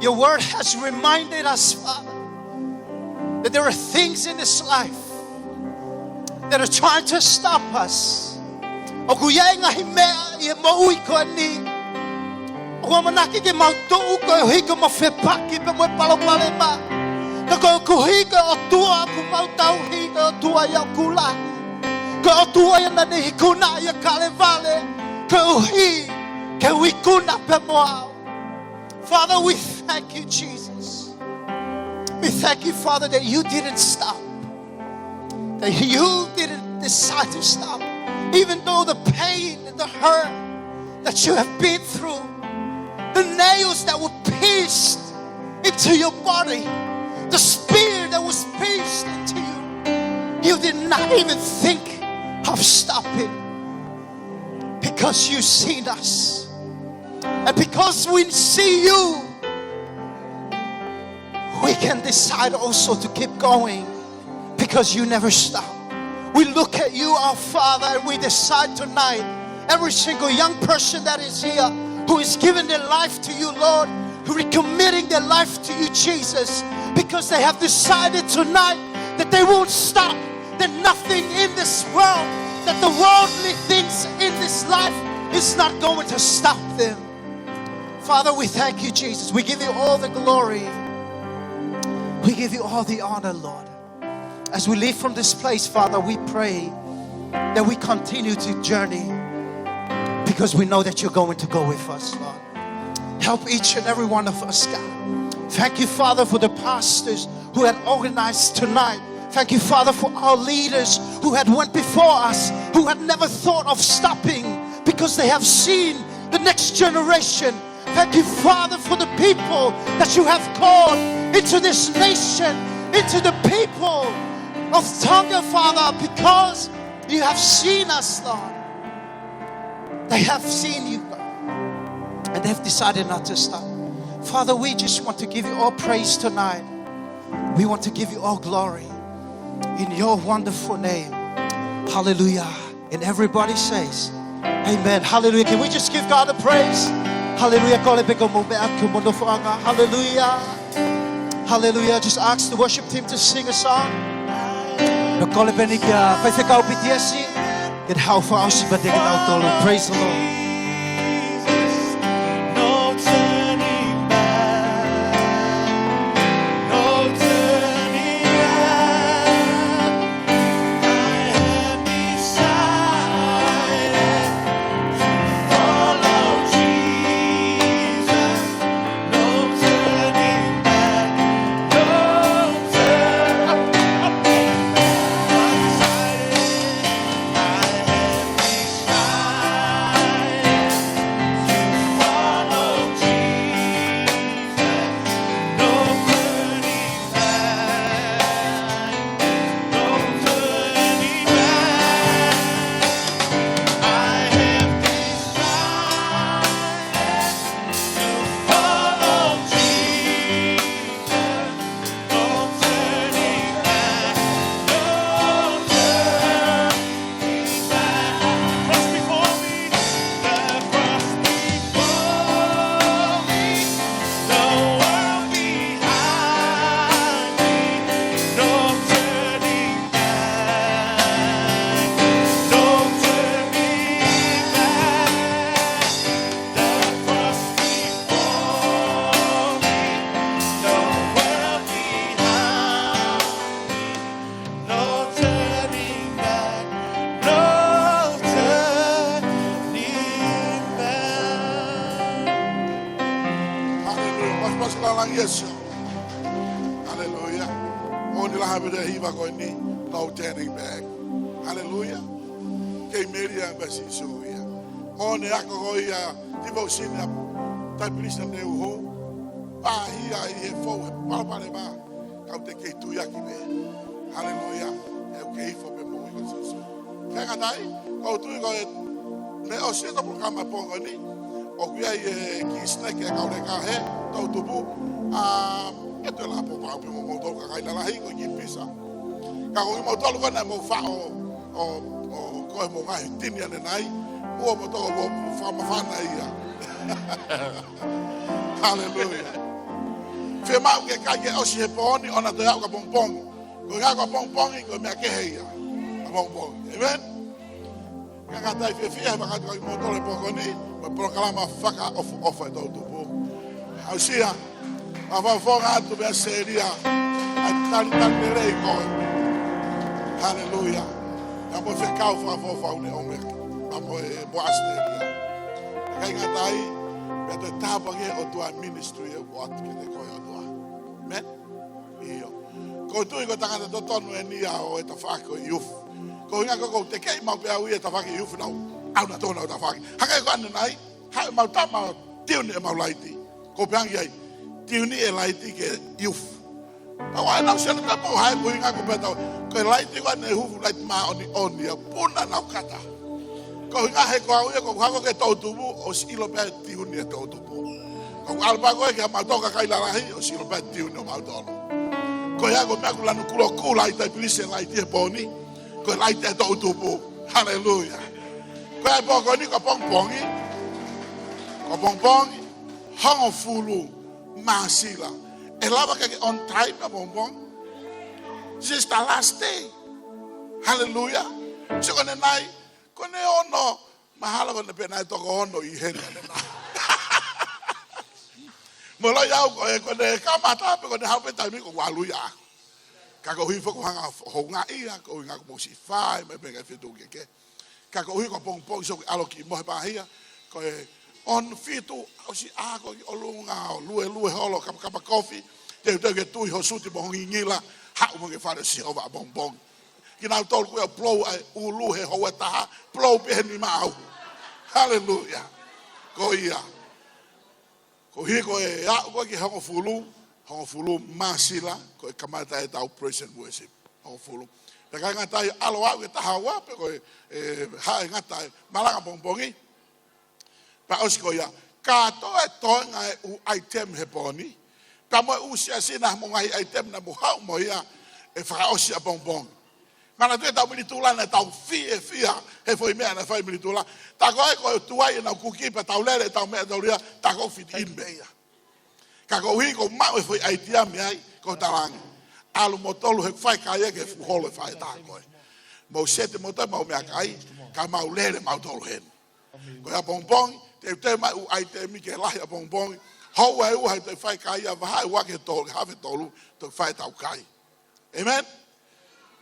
Your word has reminded us, Father, that there are things in this life that are trying to stop us. ʻOku ʻi ai e ngaahi meʻa ʻi he moʻui ko eni ʻoku ʻamanaki ke mau tuʻu koeʻuhi ko ʻemau fepaki pea mo e palopalema. Ka koeʻuhi ko e ʻOtua ʻoku mau tauhi, ko e ʻOtua ia ʻoku lahi. Ko e ʻOtua ia naʻa ne ikuna ʻi Kalevale koeʻuhi ke u ikuna pea mo au. Father, we thank you, Jesus. We thank you, Father, that you didn't stop, that you didn't decide to stop, even though the pain and the hurt that you have been through, the nails that were pierced into your body, the spear that was pierced into you, you did not even think of stopping, because you've seen us. And because we see you, we can decide also to keep going, because you never stop. We look at you, our Father, and we decide tonight, every single young person that is here who is giving their life to you, Lord, who recommitting their life to you, Jesus, because they have decided tonight that they won't stop, that nothing in this world, that the worldly things in this life is not going to stop them. Father, we thank you, Jesus. We give you all the glory. We give you all the honor, Lord. As we leave from this place, Father, we pray that we continue to journey, because we know that you're going to go with us, Lord. Help each and every one of us, God. Thank you, Father, for the pastors who had organized tonight. Thank you, Father, for our leaders who had went before us, who had never thought of stopping, because they have seen the next generation. Thank you, Father, for the people that you have called into this nation, into the people of Tonga, Father, because you have seen us, Lord. They have seen you, God, and they have decided not to stop. Father, we just want to give you all praise tonight. We want to give you all glory in your wonderful name. Hallelujah. And everybody says, "Amen." Hallelujah. Can we just give God a praise? Hallelujah. Kole pē ke mou meʻa atu ki hoʻomou nofoʻanga. Hallelujah. Hallelujah. Just ask the worship team to sing a song. Pea kole pē eni kia Faifekau Pitiesi ke ne haʻu ʻo fakaʻosi pē kiate kitautolu. Praise the Lord. No turning back, no turning back. I have decided to follow Jesus. No turning back, no turning back. I decided, I have decided. Pasi lāngilangi ʻa Sīsū. Haleluia. Moʻoni lahi pē ʻa e hiva ko eni, no turning back. Haleluia. Kei melia pē ʻa Sīsū ia. Moʻoni ako ko ia, devotion ia, taipilisa ne uho. Pāhia ʻi he fou, he palopalema. Ka ʻoku te kei tuiaki pē. Haleluia. ʻOku kei hifo pē moʻui ko Sīsū. Kāinga, ʻoku ou tui ko e meʻa ʻosi ʻetau polokalama pongipongi ni. ʻOku ʻi ai e kiʻi snack ʻa e kau leka he toʻutupu. ʻA, ʻe toe lava pē ʻo pau pē mo moutolu kakai lalahi ko e kiʻi pisa. Ka ko kimoutolu ko ena ʻoku mou faʻo ʻo, ʻo, ʻo, ko e mou ngaahi tini ʻanenai. Muʻa moutolu ʻo fakamafana ia. Haleluia. Fiemaʻu ke kai ke ʻosi he pō ni ʻo na toe aʻu ki ʻapongipongi. Ko e ʻuhinga ko ʻapongipongi, ko e meʻa kehe ia. ʻApongipongi. Amen? Kāinga, ʻoku ou fiefia he fakataha mo kimoutolu he pongipongi ni, mo e polokalama fakaʻofoʻofa ʻa e toʻutupu. Aʻusia, ʻa e fakafofonga atu pē ʻa Selia, ʻa e talitali lelei ko ē. Haleluia. Ka mo e fekau fakafofonga ne ʻomai, ka mo e moa Selia. Kāinga, ʻoku ou tui, pea toe tāpuakiʻi ʻe he ʻOtua e ministry ʻoku ʻoatu kiate koe ʻe he ʻOtua. Amen? ʻIo. ʻOku ou tui ko e tangata totonu eni ia ʻo e tafaʻaki ko e youth. Ko e ʻuhinga ko ē ʻoku ou tekeʻi maʻu pē au ia he tafaʻaki youth, nau, ʻalu nautolu ʻo tafaʻaki. Hangē ko ʻanenai, haʻu ʻemau tama ʻo tiuni ʻemau laiti. ʻOku ou pehē ange ki ai, tiuni e laiti ki he youth. Pea ʻoua naʻa nau sio ʻanenai pe ʻoku ʻi ai ha ʻuhinga, ko e pehē ʻe tautolu, ko e laiti ko ē naʻe huhu, laiti māʻoniʻoni, ʻa e puna naʻa nau kata. Ko e ʻuhinga he ko au ia ʻoku ou hoko ko e toʻutupu, ʻosi ʻilo pē ʻe tiuni e toʻutupu. Ko e ʻalu pē ko ē ki heʻemau toka kakai lalahi, ʻosi ʻilo pē ʻe tiuni ʻomautolu. Ko ia ko e meʻa ʻoku lanu kulokula ai taipilisa e laiti he pō ni, ko e laiti e toʻutupu. Haleluia. Ko e pongipongi ni ko ʻapongipongi. Ko ʻapongipongi, hongofulu māsila. ʻE lava ke ke on time ʻapongipongi? This is the last day. Haleluia. Sio ko ʻanenai, ko ʻene ono, mahalo ko ʻene pē naʻe toko ono ʻi heni ʻanenai. Mo loi au ko e, ko ʻene kamata pē, ko ʻene haʻu pē taimi ko ʻeku ʻalu ia. Ka koeʻuhi foki ko e hanga houngaʻia, ko e ʻuhinga ʻoku mou siʻi fai mai pē ngaahi fetuʻu kehekehe. Ka koeʻuhi ko ʻapongipongi, sio ki he ʻalu ki mohe pahia, ko e ono fitu, ʻosi ʻā ko ē ki ʻolunga ʻo luelue holo, kapakapa kofi, teuteu ke tui ho suti mo ho ngingila, haʻu mo e fale ʻo Sihova ʻapongipongi. Kinautolu ko ē ʻoku plou ʻa e ʻulu he houa ʻe taha, plou pē he nima ʻaho. Haleluia. Ko ia. Koeʻuhi ko e aʻu ko ē ki he hongofulu, hongofulu māsila, ko e kamata ʻetau praise and worship. Hongofulu. Pea ʻikai ngata ai, ʻalu au ki he taha ua, pe ko e, ʻe, haʻu e ngata ai, malanga pongipongi. Pea ʻosi ko ia, kātoa e toenga e ʻū item he pō ni. Pea mo e ʻū siasi naʻa mo e ngaahi item naʻa mo haʻu mo ia ʻi he fakaʻosi ʻapongipongi. Manatuʻi ʻetau militula naʻa tau fiefia he foʻi meʻa naʻe fai militula. Tā ko ē ko e tuai ʻenau kuki pea tau lele ʻetau meʻa tau lia, tā ko ē fit in mei ai. Ka koeʻuhi ʻoku ou maʻu e foʻi ʻaitia mei ai, ʻoku ou talaange, ʻalu moutolu he faikaia ke fuʻu holo e faʻahitaha ko ē. Mou seti moutolu ʻemau meʻakai, ka mau lele mautolu heni. Ko ia ʻapongipongi, teuteu mai e ʻū ʻaitemi ke lahi ʻapongipongi. Houa ʻe ua he toe faikaia, vahaʻa ʻe ua ki he tolu, ke haafe tolu, toe fai ʻetau kai. Amen?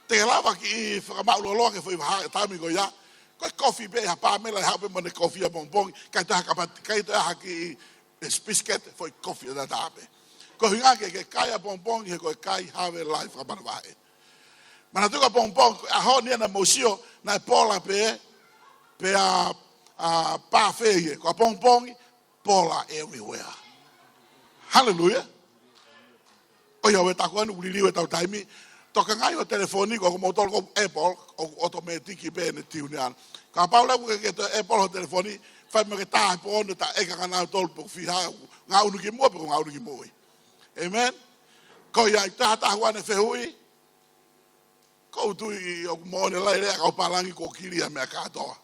Te ke lava ke fakamaʻuloloa ke foʻi vahaʻa e taimi ko ia. Ko e kofi pē ha Pamela ʻe haʻu pē mo ʻene kofi ʻapongipongi. ʻIkai toe ha kapati, ʻikai toe ha kiʻi e pisiketi, foʻi kofi ʻataʻatā pē. Ko e ʻuhinga ke ke kai ʻapongipongi he ko e kai have life fakamanavahē. Manatuʻi ko ʻapongipongi, ko e ʻaho ni naʻa mou sio, naʻe pola pē, pea, ʻa, pāfē ia. Ko ʻapongipongi, pola everywhere. Haleluia. ʻOiauē, tā ko ē ʻoku liliu ʻetau taimi. Tokangaʻi ho telefoni, ko ē ʻoku moutolu ko ē Apple, ʻoku automatic pē ʻene tiuni ʻana. Kapau leva ʻoku ke, ke toe Apple ho telefoni, fai mo ke tā he pō ni, tā ʻe ka ngana tolu pe ʻoku fiha, ngaʻunu ki muʻa pe ʻoku ngaʻunu ki mui. Amen? Ko ia ʻi he taha taha ua ʻene fehuʻi, ʻoku ou tui ʻoku moʻoni e lea ʻa e kau pālangi kuo kilia e meʻa kātoa.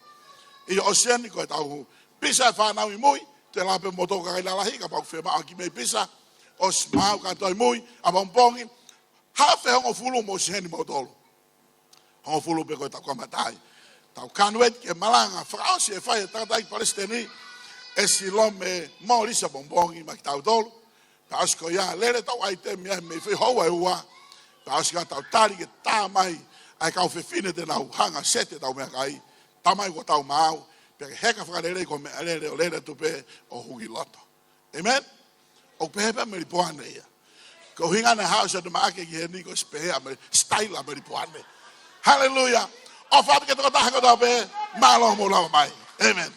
ʻIo, ʻosi eni ko ʻetau pisa e fānau ʻi mui, te lava pē moutolu kakai lalahi, kapau ʻoku fiemaʻu ha kiʻi meʻi pisa, ʻosi maʻu kātoa ʻi mui, ʻapongipongi, haafe hongofulu mou ʻosi heni moutolu. Hongofulu pē ko ʻetau kamata ai. Tau kanaveti ke malanga fakaʻosi e fai e tangataʻeiki palesiteni, ʻe Silome Molisi ʻapongipongi maʻa kitautolu. Pea ʻosi ko ia, lele ʻetau ʻaitemi ia mei he foʻi houa ʻe ua. Pea ʻosi ko ia tau tali ke tā mai ʻa e kau fefine te nau hanga ʻo seti ʻetau meʻakai. Tā mai kuo tau maʻu, pea ke heka fakalelei ko e meʻalele ʻo lele atu pē ʻo hū ki loto. Amen? ʻOku pehē pē ʻa Melipoane ia. Ko e ʻuhinga naʻe haʻu Sione Maʻake ki heni ko e pehē ʻa Meli-, style ʻa Melipoane. Haleluia. ʻOfa atu ki he tokotaha kotoa pē, mālō hoʻomou lava mai. ʻĒmeni.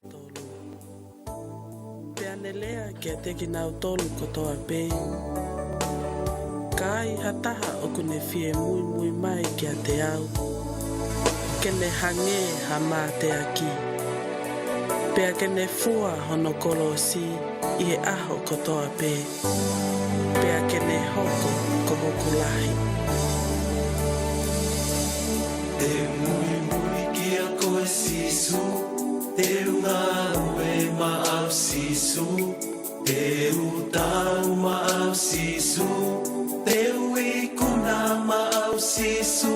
Tolu. Pea ne lea kiate kinautolu kotoa pē: Ka ai ha taha ʻoku ne fie muimui mai kiate au, ke ne hangē ha mateaki, pea ke ne fua hono kolosi ʻi he ʻaho kotoa pē, pea ke ne hoko ko hoku lahi. Te u muimui kia koe Sīsū, te u ngāue maʻau Sīsū, te u tau maʻau Sīsū, te u ikuna maʻau Sīsū,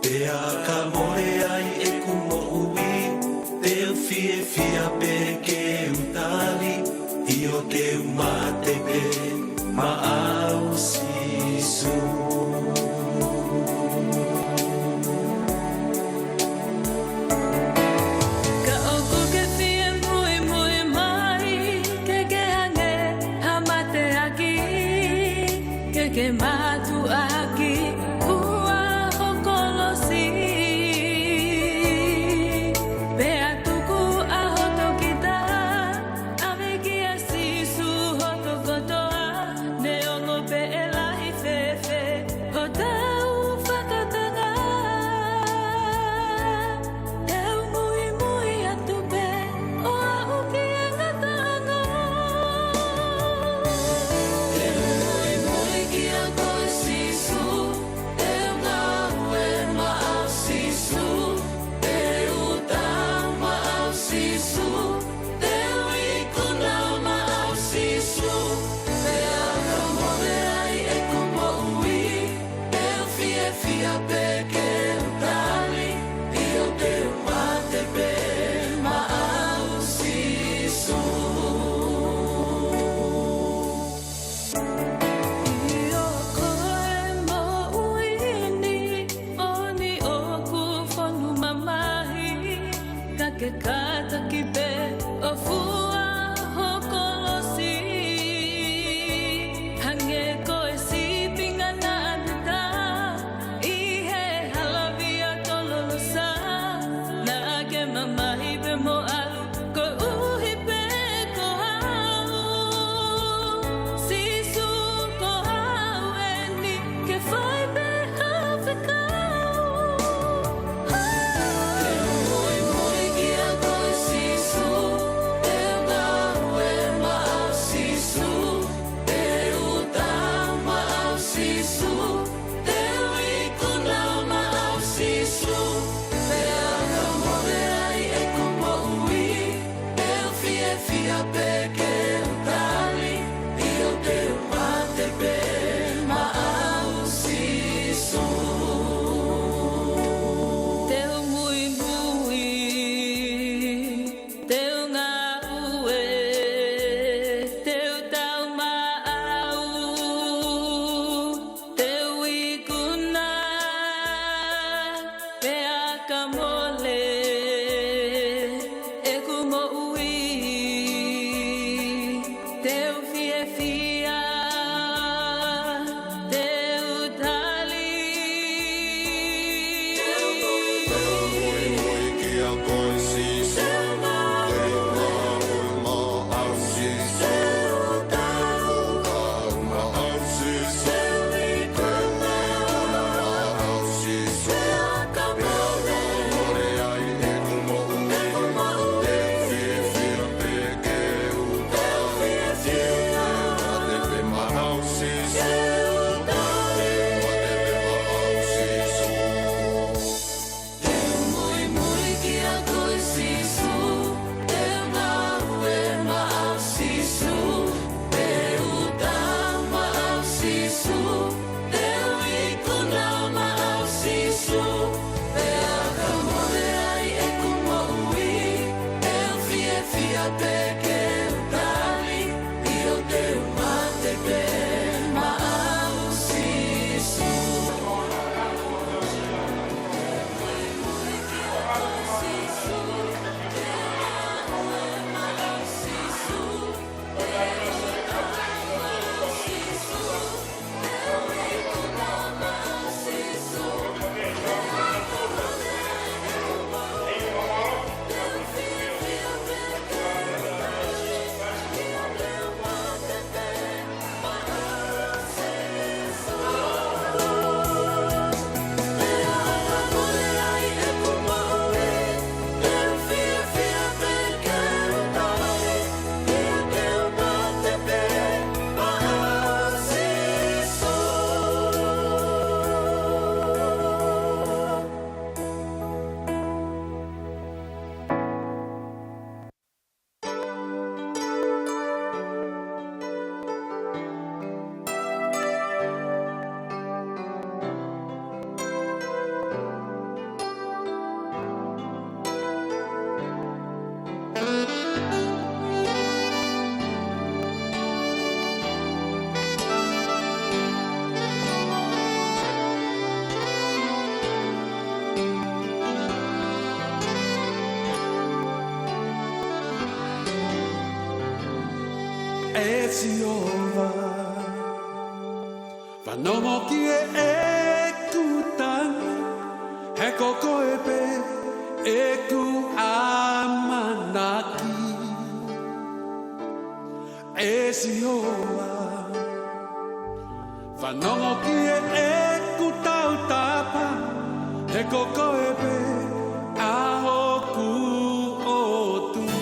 pea ka mole ai ʻeku moʻui, te u fiefia pē ke u tali, ʻio te u mate pē maʻau Sīsū. Ka ʻoku ke fie muimui mai ke ke hangē ha mateaki, ke ke mātuʻaki ʻi ho kolosi. Pea tuku ʻa hoto kita, ʻave kia Sīsū hoto kotoa, neongo pe ʻe lahi fēfē hotau fakatanga. Te u muimui atu pē ʻo aʻu ki he ngataʻanga. Te u muimui kia koe Sīsū, te u ngāue maʻau Sīsū, te u tau maʻau Sīsū, te u ikuna maʻau Sīsū, pea ka mole ai ʻeku moʻui, te u fiefia pē ke u tali, ʻio te u mate pē maʻau Sīsū. ʻIo ko e moʻui ni, ʻoni ʻoku fonu mamahi, ka ke kātaki pē ʻo fua ho kolosi. Hangē ko e sīpinga naʻa ne tā ʻi he hala via Tololosa, naʻa ke mamahi pē mo ʻalu koeʻuhi pē ko au. Sīsū ko au eni, ke fai pē ha fekau. Te u muimui kia koe Sīsū, te ʻE Sihova, fanongo ki heʻeku tangi, he ko koe pē ʻeku ʻamanaki. ʻE Sihova, fanongo ki heʻeku tautapa, he ko koe pē ʻa hoku ʻOtua.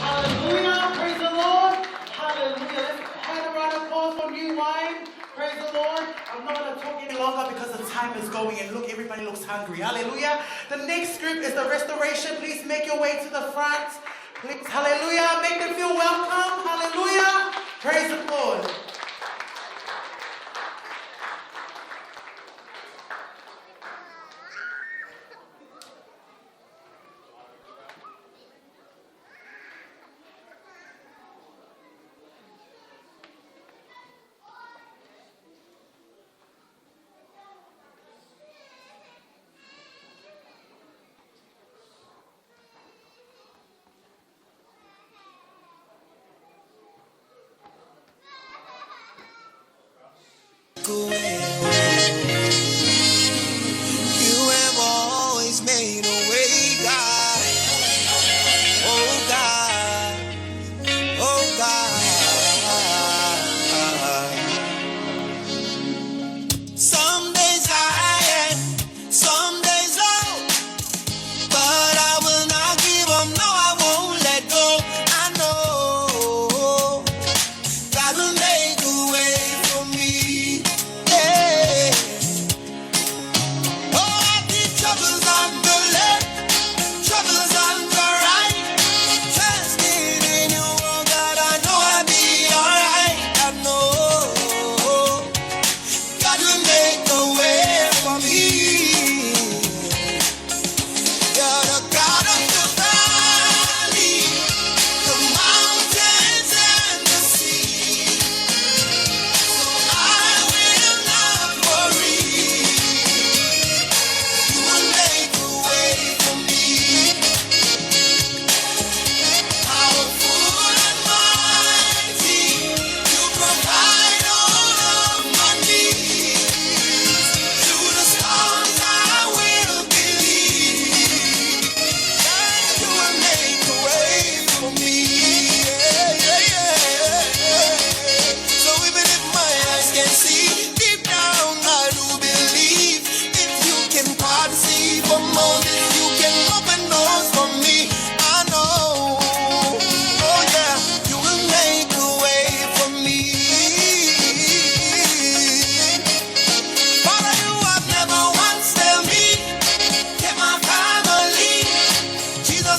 Hallelujah, praise the Lord. Hallelujah. Let's have a round of applause for New Wine. Praise the Lord. I'm not gonna talk any longer because the time is going, and look, everybody looks hungry. Hallelujah. The next group is the Restoration. Please make your way to the front. Please, hallelujah. Make them feel welcome. Hallelujah. Praise the Lord.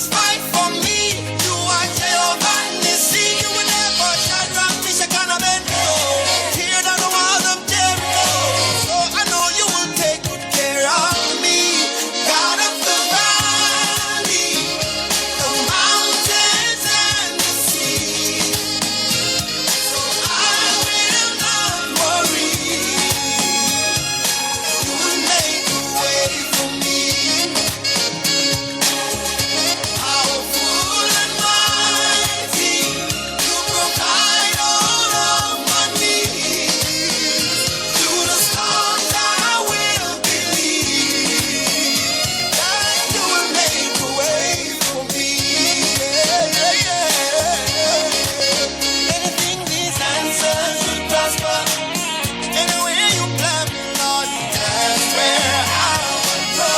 Fight for me. You are Jehovah Nissi. You will never Shadrach, Meshach, and Abednego. Tear down the walls of Jericho. So I know you will take good care of me. God of the valley, the mountains and the sea. So I will not worry. You will make a way for me. Powerful and mighty, you provide all of my needs. Through the storms, I will believe that you will make a way for me. Yeah, yeah, yeah. Anything these answers would prosper. Anywhere you plant me, Lord, that's where I would go.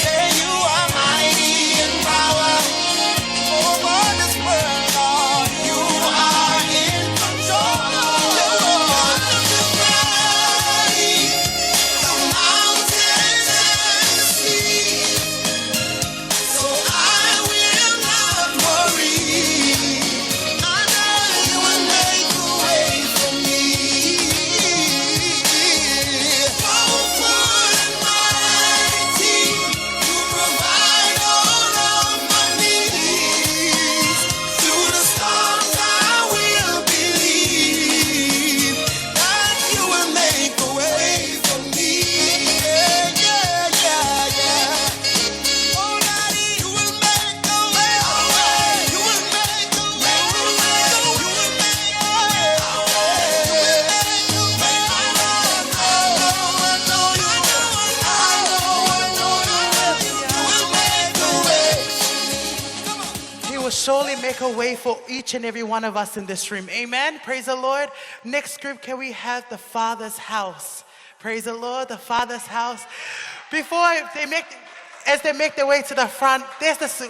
Say you are mighty in power. Over this world, Lord, you are in control. You are the valley, the mountains and the sea. So I will not worry. I know you will make a way for me. Powerful and mighty, you provide all of my needs. Through the storms, I will believe that you will make a way for me. Yeah, yeah, yeah, yeah. He will surely make a way for each and every one of us in this room. Amen. Praise the Lord. Next group, can we have the Father's house? Praise the Lord, the Father's house. Before they make, as they make their way to the front, there's this,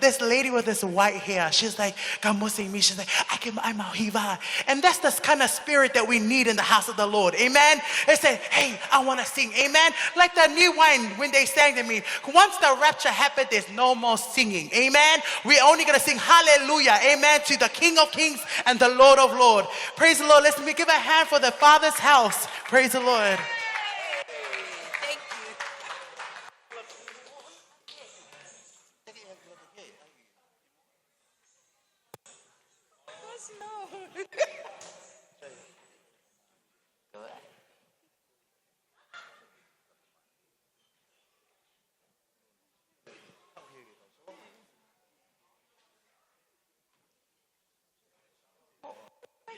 this lady with this white hair. She's like, "Ka mōsimi." She's like, "I can, I'm a hiva." And that's the kind of spirit that we need in the house of the Lord. Amen. They say, "Hey, I want to sing." Amen. Like the new wine, when they sang to me, once the rapture happened, there's no more singing. Amen. We're only gonna sing hallelujah. Amen. To the King of Kings and the Lord of Lords. Praise the Lord. Let's give a hand for the Father's house. Praise the Lord. Thank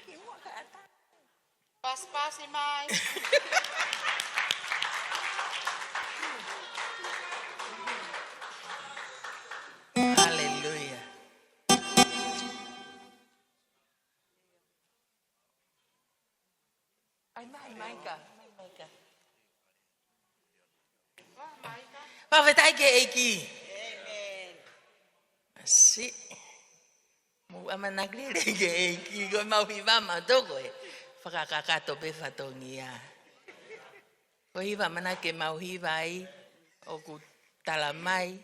you. Pasipasi mai. Haleluia. ʻAi mai, Maika. Mai, Maika. Fakafetaʻi ki he ʻEiki. Amen. Siʻi. Mou ʻamanaki lelei ki he ʻEiki, ko ʻemau hiva mautolu ko e fakakakato pē fatongia. Ko e hiva ʻamanaki ke mau hiva ai, ʻoku tala mai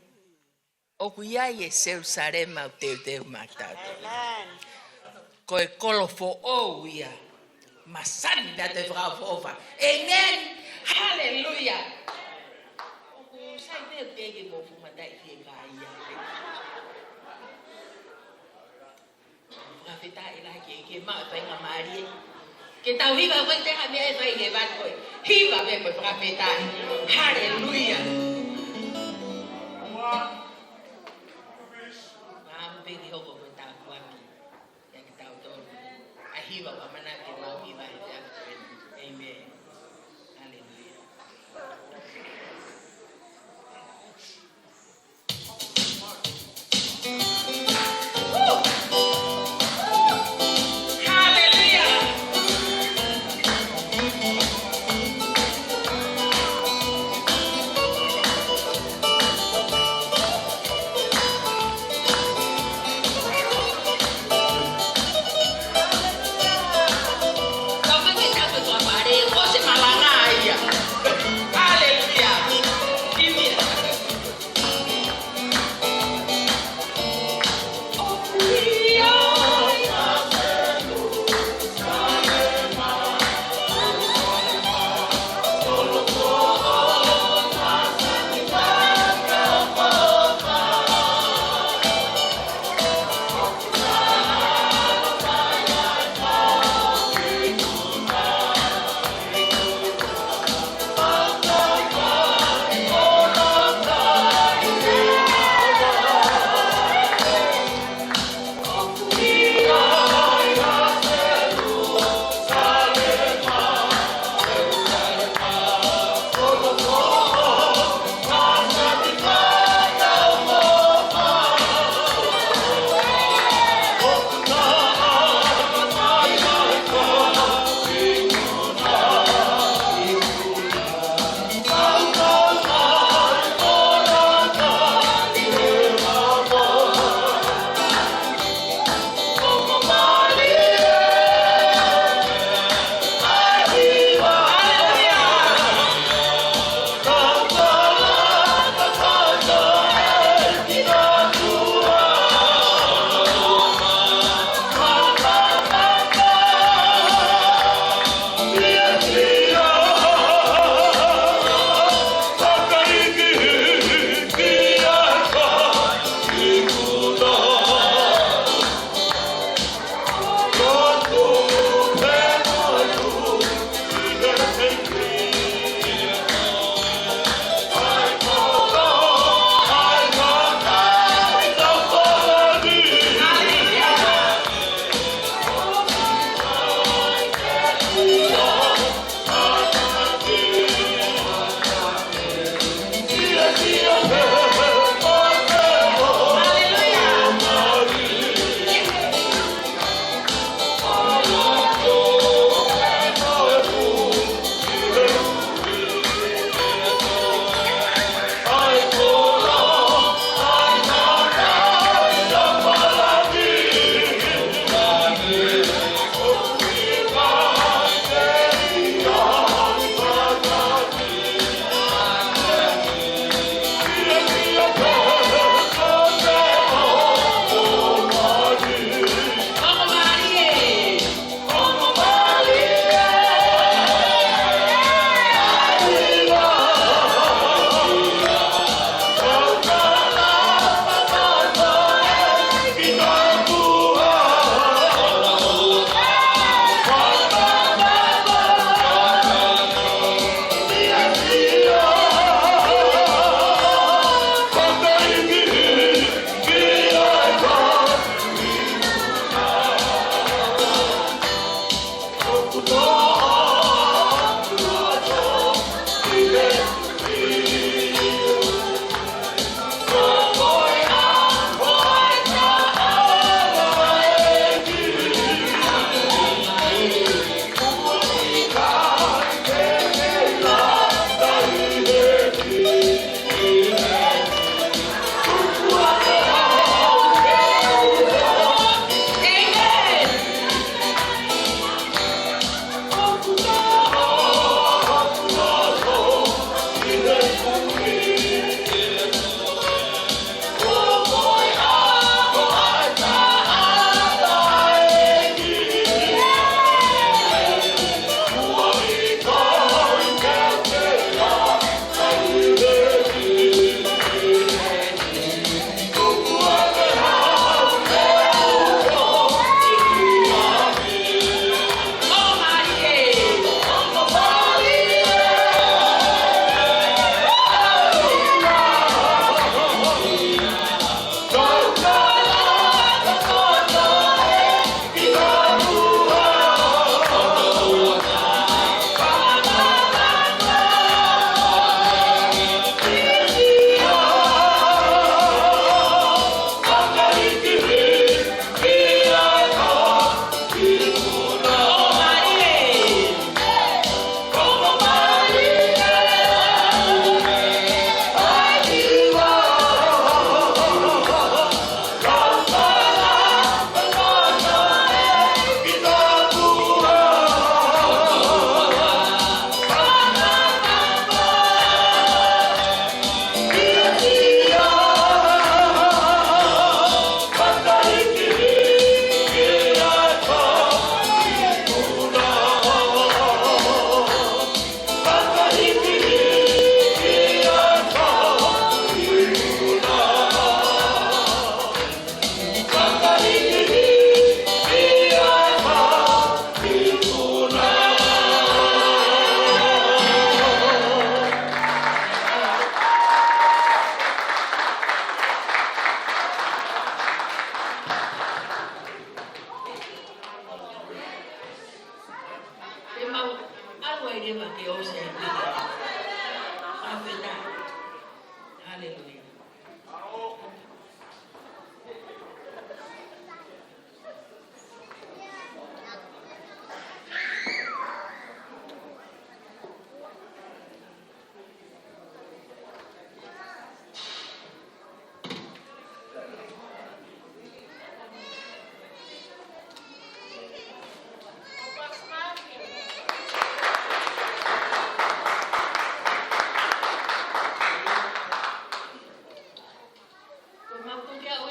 ʻoku ʻi ai e Selusalema ʻoku teuteu maʻatautolu. Amen. Ko e kolo foʻou ia. Masani naʻa te fakaʻofoʻofa. Amen. Haleluia. ʻOku sai pē ʻoku teʻeki ke mou fuʻu mataʻi fie kai ia. Fakafetaʻi lahi ke, ke maʻu e faingamālie. Ke tau hiva ko e te ha meʻa ʻe fai he vani ko e hiva pē ko e fakafetaʻi. Haleluia. Māmā pē ke hoko ko e tāpuaki kiate kitautolu. ʻA e hiva ʻoku ʻamanaki ke mau hiva he efiafi ko eni. Amen. Haleluia.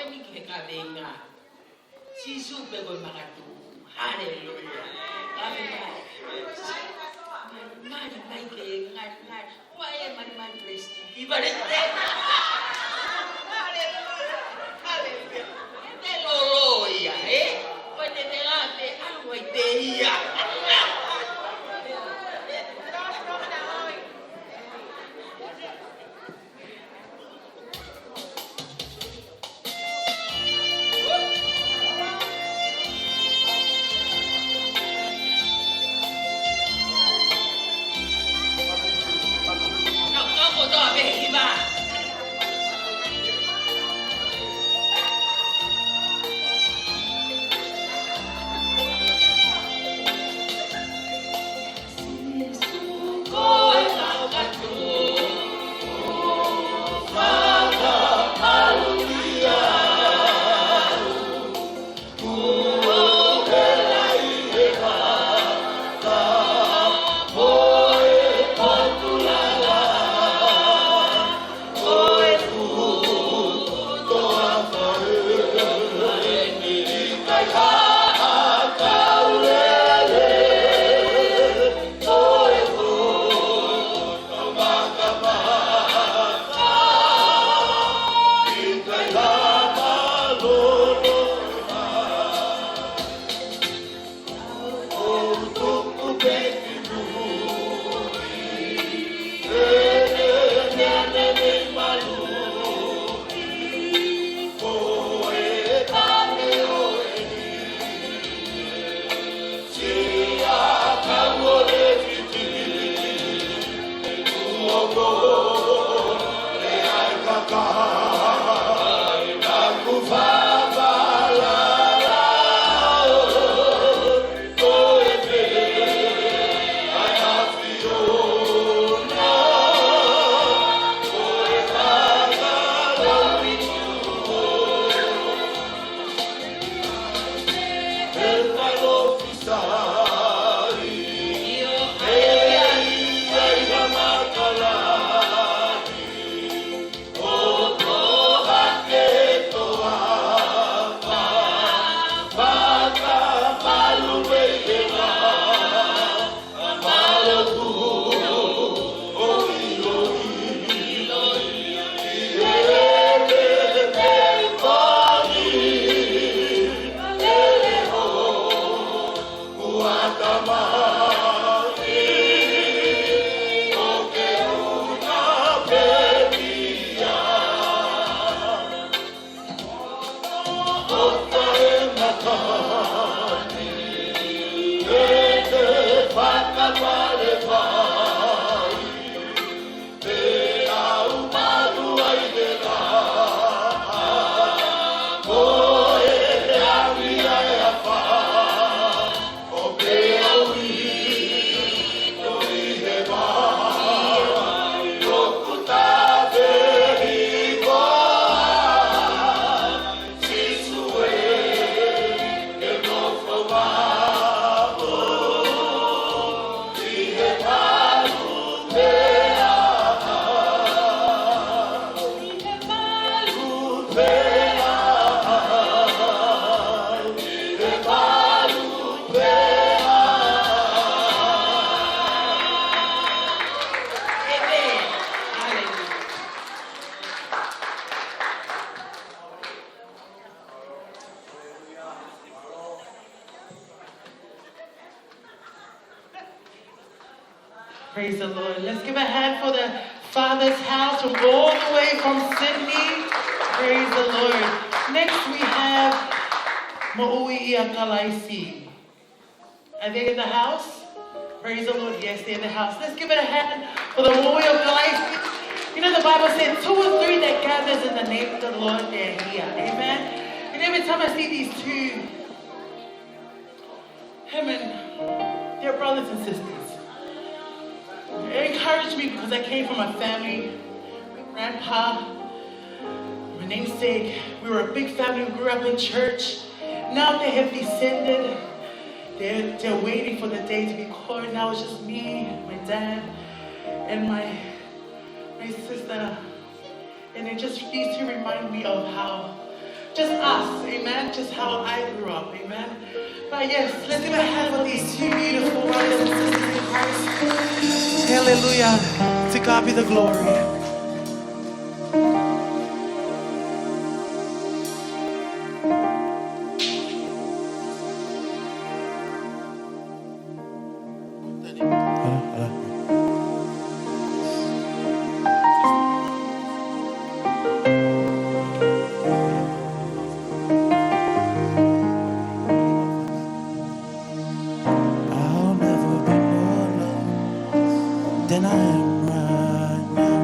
Ki he kaveinga. Sīsū pē ko e makatuʻu. Haleluia. Kaveinga. Mali mai ke ngali, ngali. Ko e mali mai presiti. Ki vale te. Haleluia. Haleluia. Te lolo ia, ē? Ko e te te la te alu ai te ia. Praise the Lord. Let's give a hand for the Father's house from all the way from Sydney. Praise the Lord. Next we have Moʻui ʻia Kalaisi. Are they in the house? Praise the Lord. Yes, they're in the house. Let's give it a hand for the Moʻui ʻia Kalaisi. You know, the Bible said, "Two or three that gathers in the name of the Lord, they're here." Amen. And every time I see these two, him and their brothers and sisters, it encouraged me because I came from a family, my grandpa, my namesake, we were a big family, we grew up in church. Now they have descended. They're, they're waiting for the day to be called. Now it's just me, my dad, and my, my sister. And it just, these two remind me of how, just Amen. Just how I grew up. Amen. But yes, let's give a hand for these two beautiful brothers and sisters in Christ. Hallelujah. To God be the glory. I'll never be more loved than I am right now.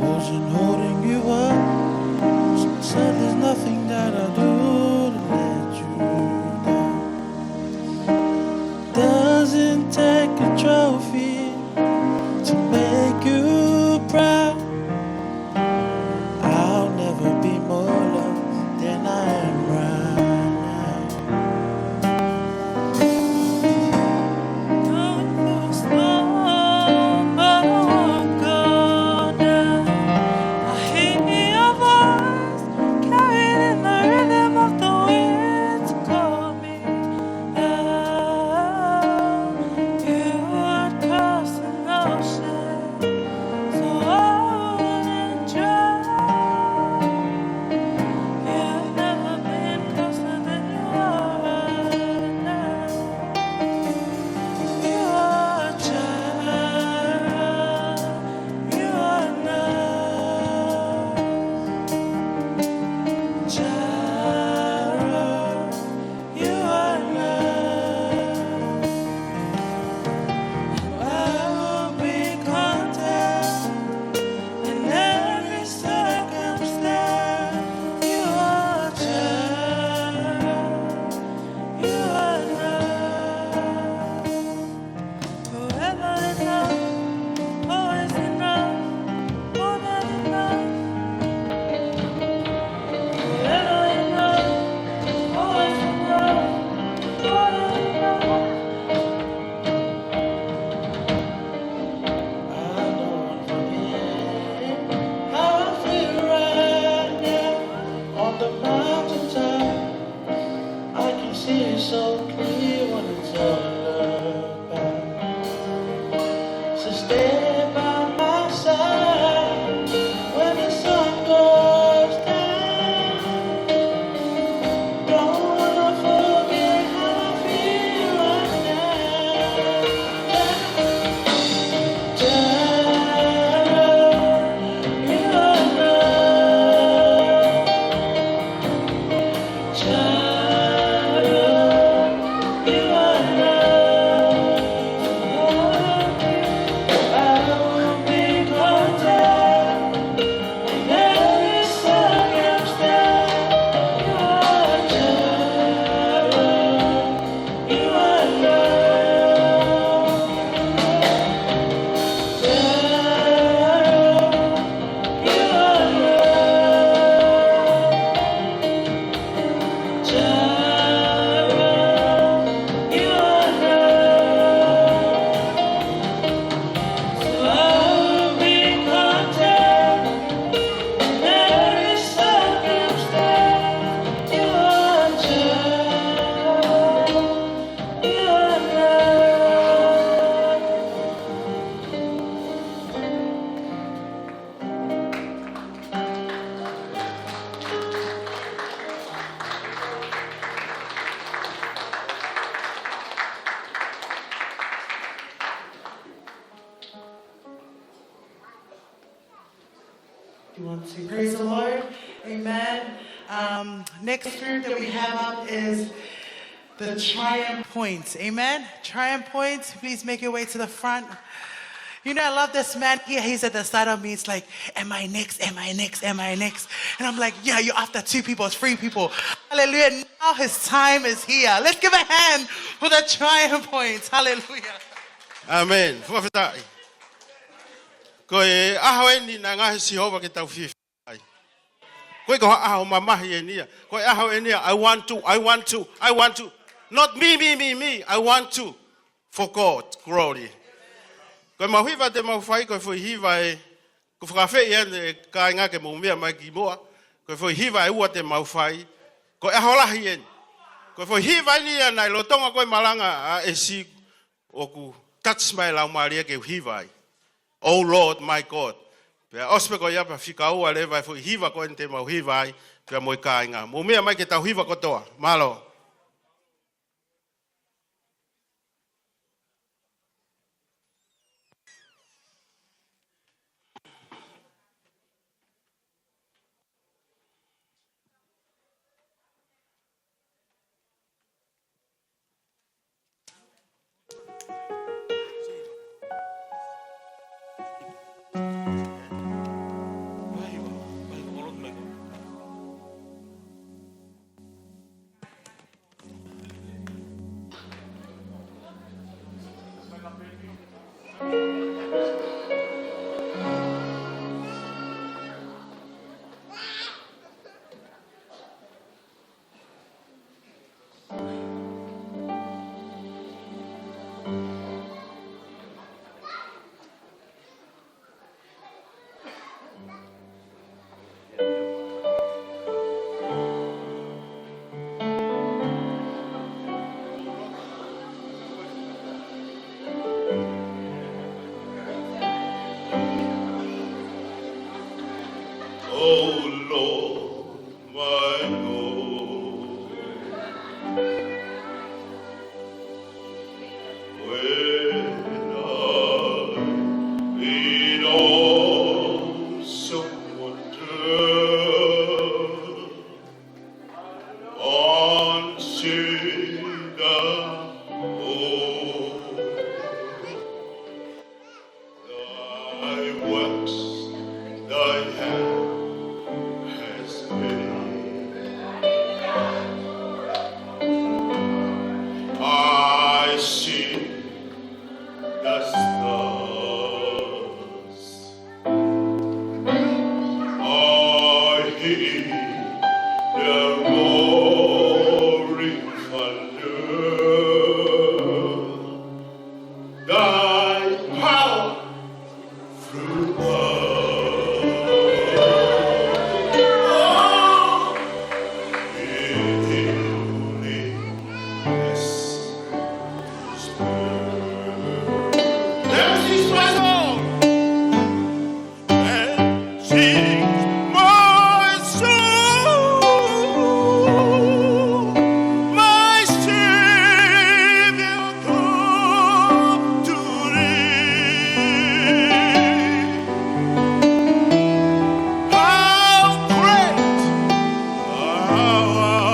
Wasn't holding you up, so there's nothing that I'll do to let you down. Doesn't take a trophy to make you proud. I'll never be more loved than I am right now. Going through a storm, but I won't go down. I hear your voice, carried in the rhythm of the wind to call me. You would cross an ocean so wide and dry. You've never been closer than you are right now. You are Jireh. You are enough. Jireh. You are enough. And I will be content in every circumstance. You are Jireh. You are enough. Forever enough, always enough, more than enough. Forever enough, always enough, more than enough. I don't forget how I feel right now on the mountaintop. I can see it so clear when it's all about. So stay by my side when the sun goes down. Don't wanna forget how I feel right now. Jireh, you are enough. You want to praise the Lord? Amen. Um, next group that we have up is the Triumph Points. Amen. Triumph Points, please make your way to the front. You know, I love this man here. He's at the side of me. It's like, "Am I next? Am I next? Am I next?" And I'm like, "Yeah, you're after two people, three people." Hallelujah. Now his time is here. Let's give a hand for the Triumph Points. Hallelujah. Amen. Fakafetaʻi. Ko e ʻaho eni naʻe ngaohi ʻe Sihova ke tau fie fai. Ko e ko ha ʻaho mamahi eni ia. Ko e ʻaho eni ia, I want to, I want to, I want to. Not me, me, me, me. I want to. For God, glory. Ko e mau hiva te mau fai, ko e foʻi hiva ē, ʻoku ou fakaafeʻi ʻa e kāinga ke mou meʻa mai ki muʻa. Ko e foʻi hiva ʻe ua te mau fai. Ko e ʻaho lahi eni. Ko e foʻi hiva eni ia naʻe lolotonga ko e malanga ʻa ʻEsi ʻoku touch mai e laumālie ke u hiva ai. Oh Lord, my God. Pea ʻosi pē ko ia pea fika ua leva e foʻi hiva ko eni te mau hiva ai, pea mo e kāinga. Mou meʻa mai ke tau hiva kotoa. Mālō. Oh Lord, my God, when I in awesome wonder consider all thy works thy hand has made. I sing the stars are in the roaring thunder. Thy power through us. Let us sing, my soul. And sing, my soul, my Savior, come to thee. How great thou art.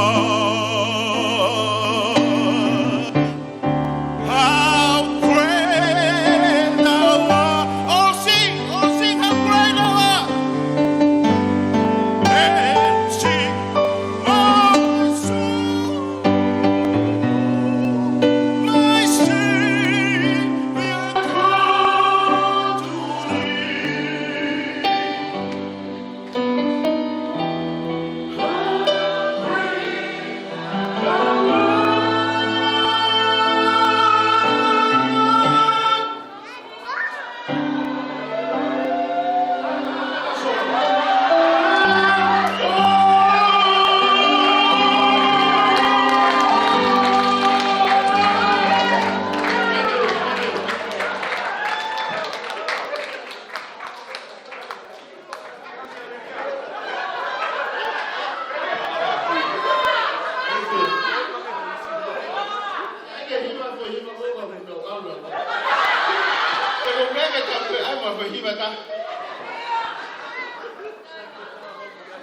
How great thou art. Oh, sing, oh, sing, how great thou art. And sing, my soul, my Savior, come to thee.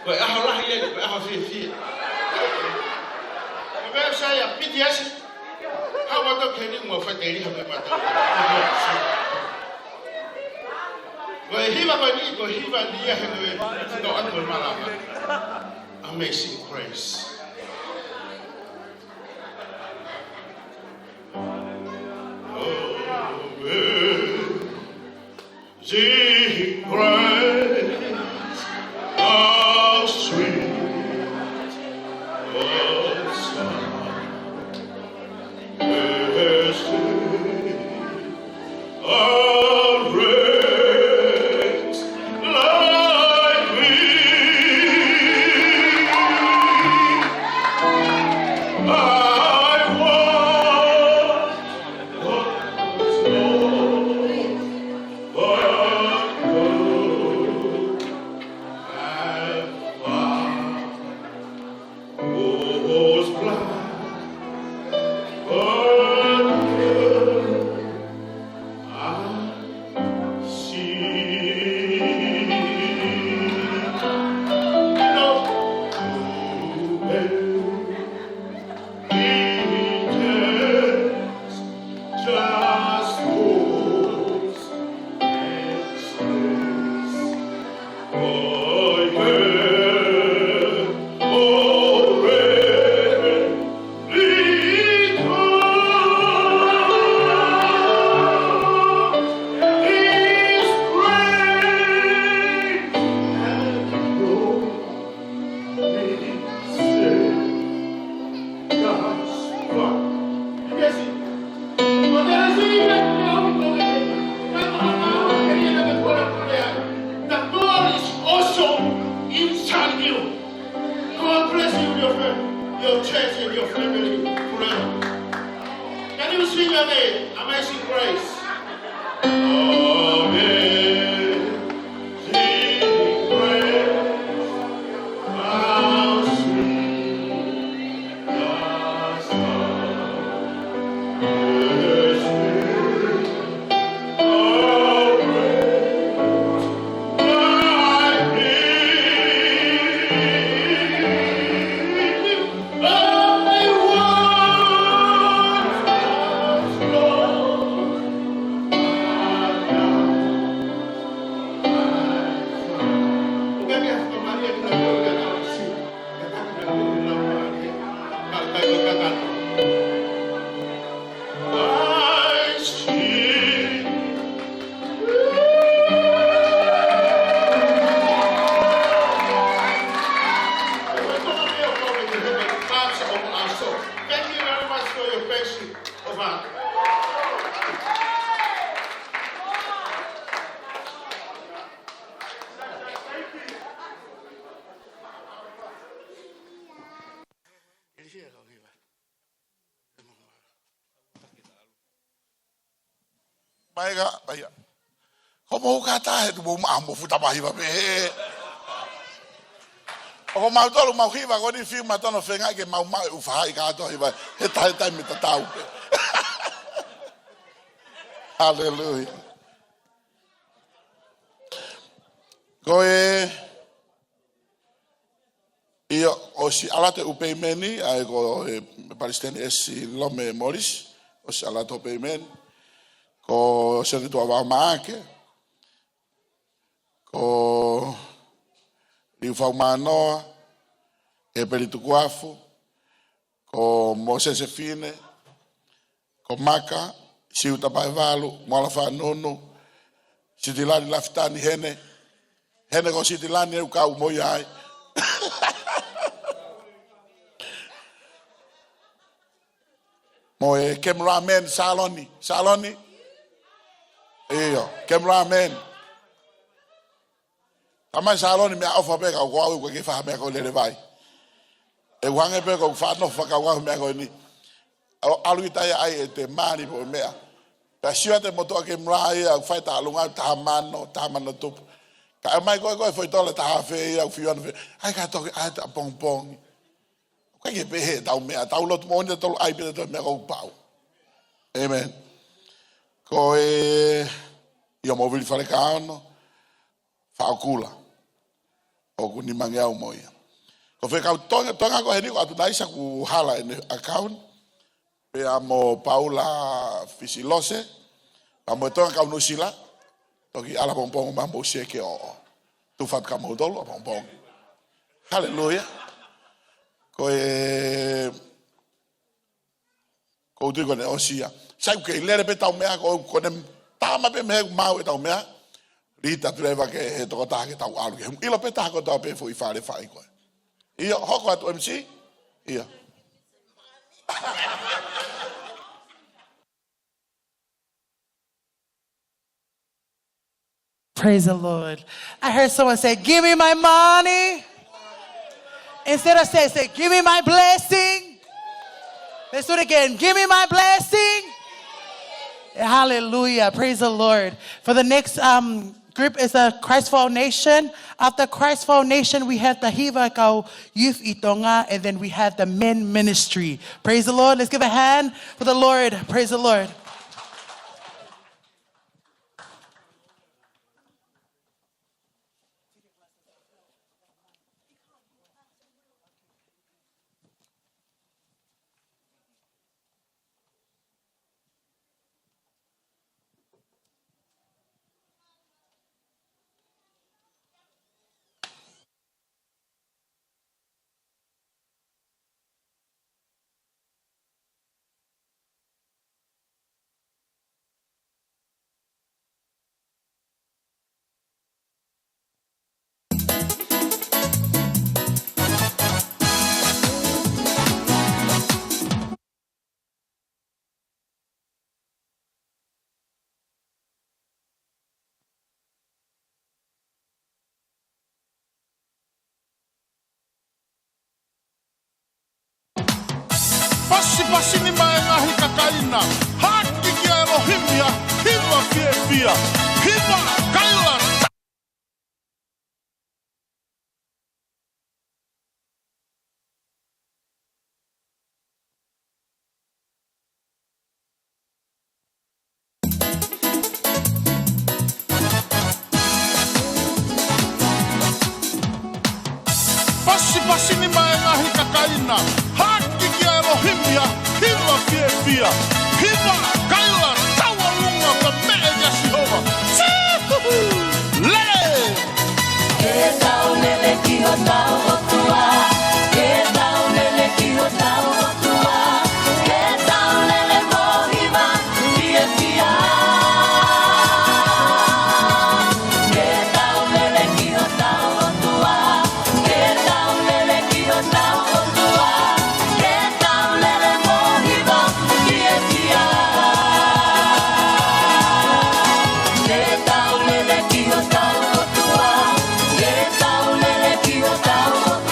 Ko e ʻaho lahi eni, ko e ʻaho fiefia. Ko e meʻa sai a piti asi. Hau atu ke ni mo fateli ha me mata. Ko e hiva ko eni, ko e hiva ni ia he ko e tino atu e malanga. Amazing Grace. Amazing Grace, how sweet the sound that saved a wretch like me. church and your family forever. Can you sing again? Amazing Grace. Amazing Grace, how sweet the sound that saved a wretch like me. Thank you very much for your patience. Over. Mai ka, mai ka. Ko mou ka tahe tu mou maʻa mo futa mahi va pe. ʻOku mau tolu mau hiva ko eni fiu ma tono fenga ke mau maʻu e ʻufaʻi ka to hiva. He tahe taimi tatau pe. Haleluia. Ko e ʻIo, ʻosi ʻalu atu e ʻū peimeni, ʻa e ko e Palesiteni ʻEsi Lome Morris, ʻosi ʻalu atu e peimeni, ko Senetā Tuʻavao Maake, ko Liufau Manoa, ʻEpeli Tukuafu, ko Mōsese Fine, ko Maka, Siuta Paevalu, Moala Fanunu, Sitilani Lafitani Hene. Hene ko Sitilani ʻoku kau mo ia ai. Mo e cameraman Saloni. Saloni. ʻIo, cameraman. Tamai Saloni meʻaʻofa pē ka ko au ʻoku ʻikai ke faʻa meʻa ko e lele vai. ʻE uange pē ko e faʻa nofo fakauau meʻa ko eni. ʻAlu ʻi tai ai ʻete mali mo e meʻa. Pea sio atu e motuʻa ke mula ia ʻoku fai taʻalunga taha mano, taha mano tupu. Ka ʻomai ko e ko e foʻi tola taha fē ia ʻoku fiu ana fē. ʻAi ka toki ʻai taʻapongipongi. ʻOku ʻikai ke pehē ʻetau meʻa, tau lotu moʻoni ʻa tolu ʻai pē ʻetau meʻa ʻoku pau. ʻĒmeni. Ko e ʻio mo Vili Falekaono. Faʻokula. ʻOku nimangeau mo ia. Ko e fekau Tonga, Tonga ko heni ko atu naisa ku hala ʻene account. Pea mo Paula Fisilose. Pea mo e Tonga kau Nuʻusila. Toki ʻalu pongipongi ma mo seke ʻo. Tufa atu ka mo tolu ʻapongipongi. Haleluia. Ko e Ko u tui ko ʻene ʻosi ia. Sai ʻoku kei lele pē ʻetau meʻa ko ʻene tama pē mei he ʻoku maʻu ʻetau meʻa. Lita tuleva ke he tokotaha ke tau ʻalu ke. ʻIlo pē taha kotoa pē foʻi fale faʻi ko ē. ʻIo, hoko atu M C. ʻIo. Praise the Lord. I heard someone say, "Give me my money." Instead of say, say, "Give me my blessing." Let's do it again. "Give me my blessing." Hallelujah. Praise the Lord. For the next um, group is the Christ for All Nation. After Christ for All Nation, we have the Hiva Kau Youth ʻi Tonga, and then we have the men ministry. Praise the Lord. Let's give a hand for the Lord. Praise the Lord. Pasipasi ni mai e ngaahi kakai na, haki kia ʻElohimi ʻa e hiva fiefia, hiva kaila. Pasipasi ni mai e ngaahi kakai na, haki kia ʻElohimi ʻa e hiva fiefia, hiva kaila, tauʻolunga pea meʻa kia Sihova. Sihuhu! Lele! Ke tau lele ki hotau ʻOtua, ke tau lele ki hotau ʻOtua, ke tau lele mo hiva fiefia. Ke tau lele ki hotau ʻOtua, ke tau lele ki hotau ʻOtua, ke tau lele mo hiva fiefia. Ke tau lele ki hotau ʻOtua, ke tau lele ki hotau ʻOtua.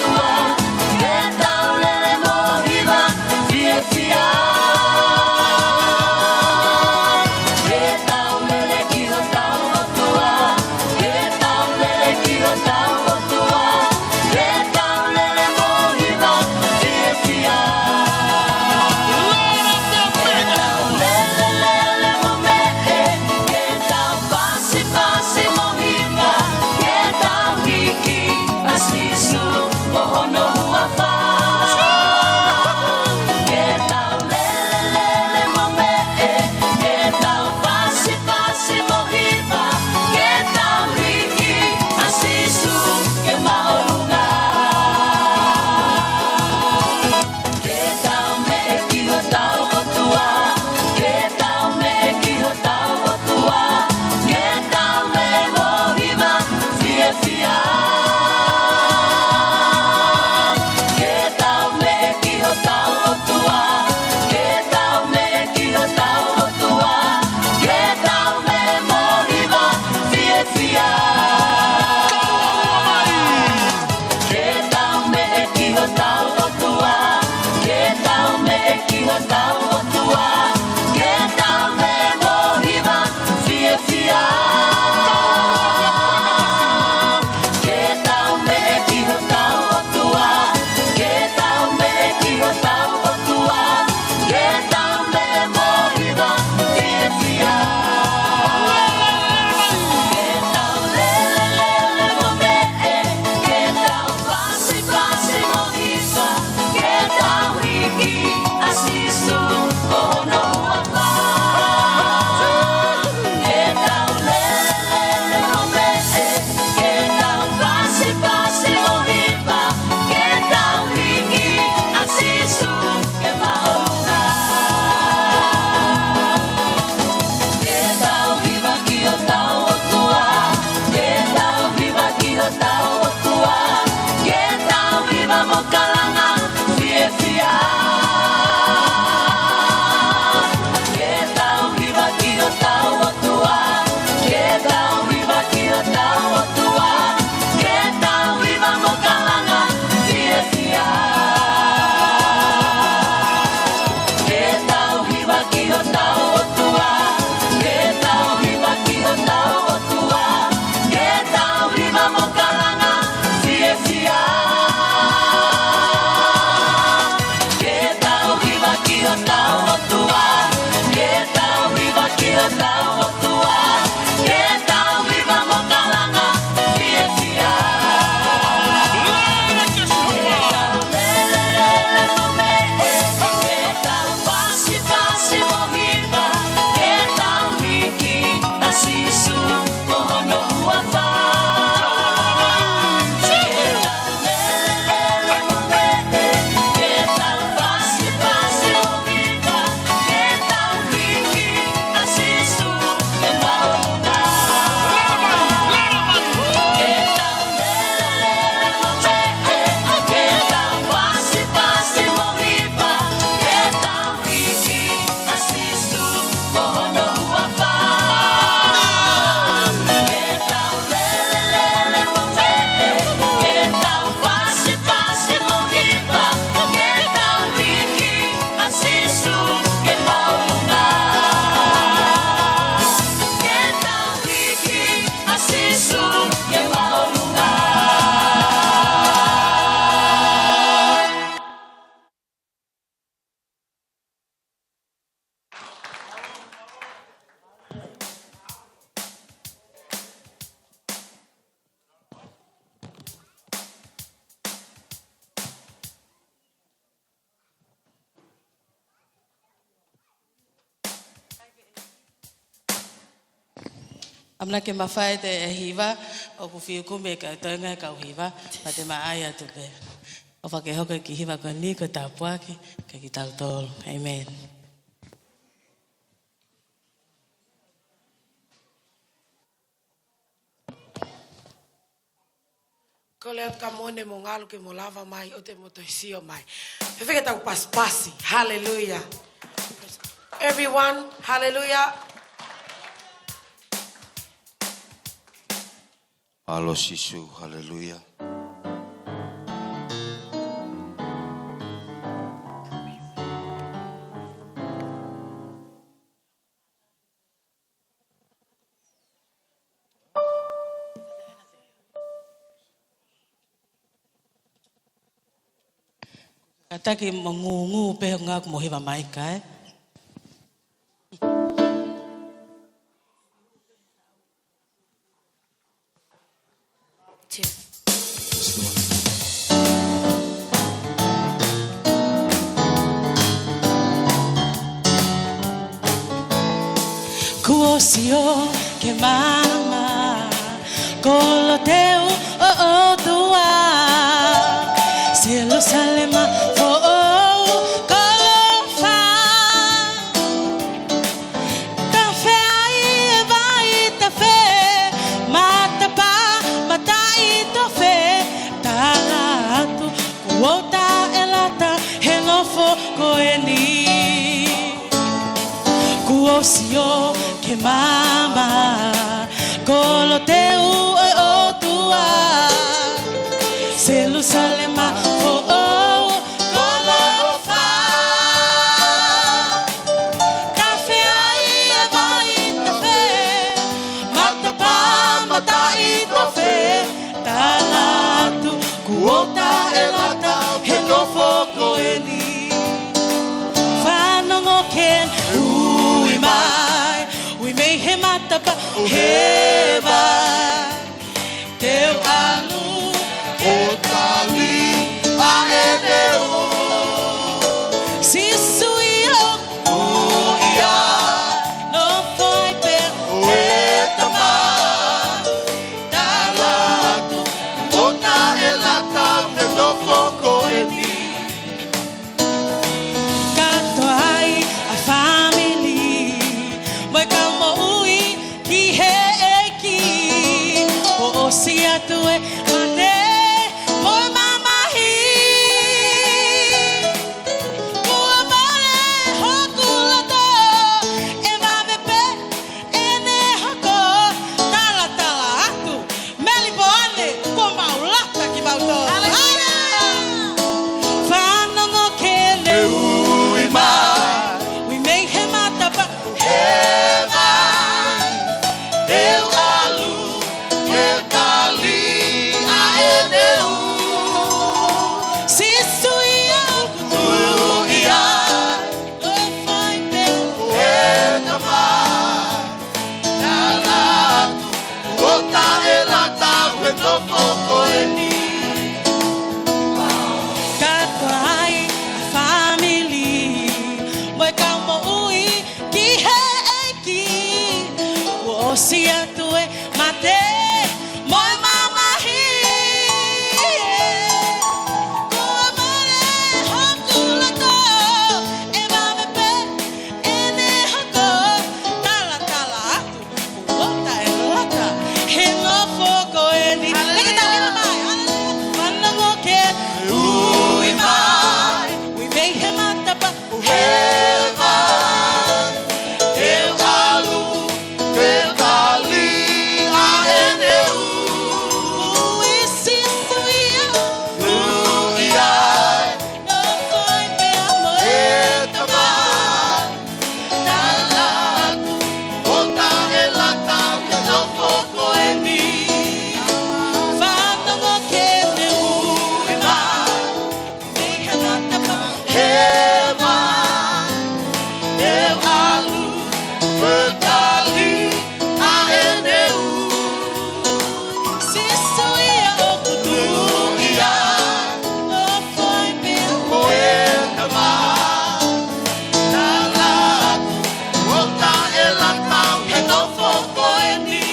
ʻAmanaki ke mafai ʻete hiva, ʻoku fiu kumi e kau toenga e kau hiva, pea te ma ʻai atu pē. ʻOfa ke hoko e kiʻi hiva ko eni ko e tāpuaki kiate kitautolu. ʻĒmeni. Kole atu ka mone mo ngalu ke mo lava mai ʻo te mo toe sio mai. Fēfē ke tau pasipasi. Haleluia. Everyone, haleluia. Mālō Sīsū, haleluia. Kātaki mo ngūngū pē hoʻo ngāue mo hiva mai kae. Kuo sio ke maama, kolo teu ʻo e ʻOtua, Selūsalema foʻou koloa. Tafe ai e vai tafe, matapā mataʻitofe, tala atu kuo taʻelata he nofo ko eni. Kuo sio ke maama, kolo teu ʻo e ʻOtua, Selūsalema foʻou koloa. Tafe ai e vai tafe, matapā mataʻitofe, tala atu kuo taʻelata he nofo ko eni. Fanongo ke ui mai, ui mei he matapā ʻo hēvani. Te u ʻalu ʻo tali ʻa e teu. Sīsū ia ʻoku ui ai, nofo ai pē ʻa e Tamai. Tala atu kuo taʻelata he nofo ko eni. Kātoa ai ʻa e fāmili mo e kau moʻui ki he ʻEiki. Kuo ʻosi atu e mate mo e mamahi. Kuo mole hoku loto, ʻe vave pē ʻene hoko. Talatala atu, Melipoane, kuo mau lata kimautolu. Haleluia. Fanongo ke ne ui mai, ui mei he matapā ʻo hēvani. Te u ʻalu ke tali ʻa e teu. Sīsū ia ʻoku ui ai, nofo ai pē ʻa e Tamai. Tala atu kuo taʻelata he nofo ko eni. Kātoa ai ʻa e fāmili mo e kau moʻui ki he ʻEiki. Kuo ʻosi atu e mate mo e mamahi. Kuo mole hoku loto, ʻe vave pē ʻene hoko. Talatala atu kuo taʻelata he nofo ko eni. Haleluia. Leka tau hiva mai. Haleluia. Fanongo ke ui mai, ui mei he matapā ʻo hēvani. Te u ʻalu ke tali ʻa e teu. Ui Sīsū ia ʻoku ui ai, nofo ai pē ʻa e Tamai. Tala atu kuo taʻelata he nofo ko eni. Fanongo ke ne ui mai, mei he matapā ʻo hēvani. Te u ʻalu ke tali ʻa e teu. Sīsū ia ʻoku ui ai, nofo ai pē ʻa e Tamai. Tala atu kuo taʻelata he nofo ko eni.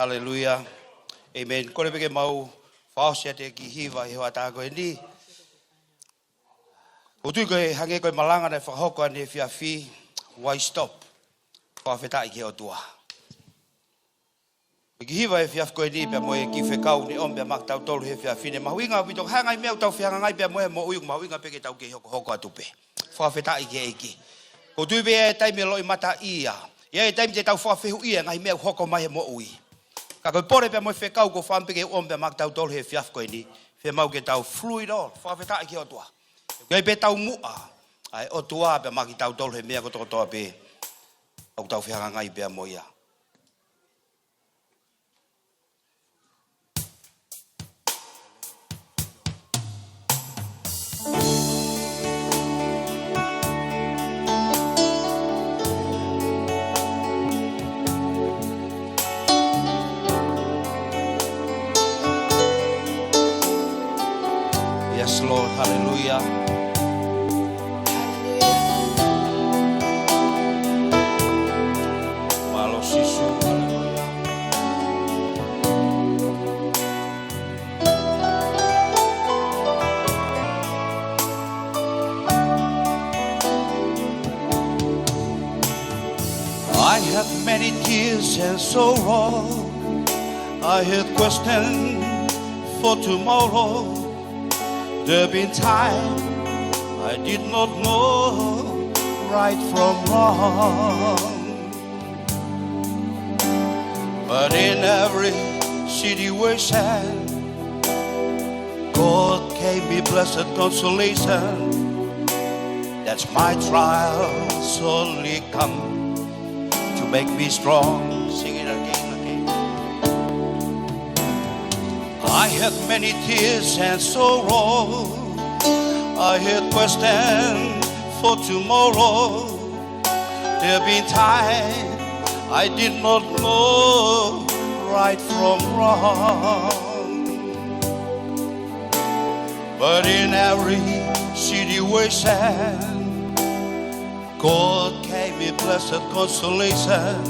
Haleluia. ʻĒmeni. Kole pē ke mau fakaʻosi atu e kiʻi hiva ʻi he hoʻatā ko eni. ʻOku ou tui ko e hangē ko e malanga naʻe fakahoko ʻanenai he efiafi, Why Stop? Fakafetaʻi ki he ʻOtua. Ko e kiʻi hiva he efiafi ko eni pea mo e kiʻi fekau ne ʻomi pea maʻa kitautolu he efiafi ni, mahuʻinga ʻaupito, he ngaahi meʻa ʻoku tau fehangahangai pea mo ia he moʻui, ʻoku mahuʻinga pē ke tau kei hokohoko atu pē. Fakafetaʻi ki he ʻEiki. ʻOku ou tui pē ʻe ʻi ai e taimi ʻe loʻimaʻataʻia. ʻE ʻi ai e taimi te tau fakafehuʻia e ngaahi meʻa ʻoku hoko mai he moʻui. Ka ko e pole pea mo e fekau ʻoku ou fakaʻamu pē ke ʻomi pea maʻa kitautolu he efiafi ko eni, fiemaʻu ke tau through it all. Fakafetaʻi ki he ʻOtua. ʻOku ʻi ai pē taumuʻa ʻa e ʻOtua pea maʻa kitautolu he meʻa kotokotoa pē ʻoku tau fehangahangai pea mo ia. Yes, Lord. Hallelujah. Mālō Sīsū. Hallelujah. I have many tears and sorrow. I have questions for tomorrow. There have been times I did not know right from wrong. But in every situation, God gave me blessed consolation. That's my trials only come to make me strong. Sing it again, again. I had many tears and sorrow. I had questions for tomorrow. There have been times I did not know right from wrong. But in every situation, God gave me blessed consolation.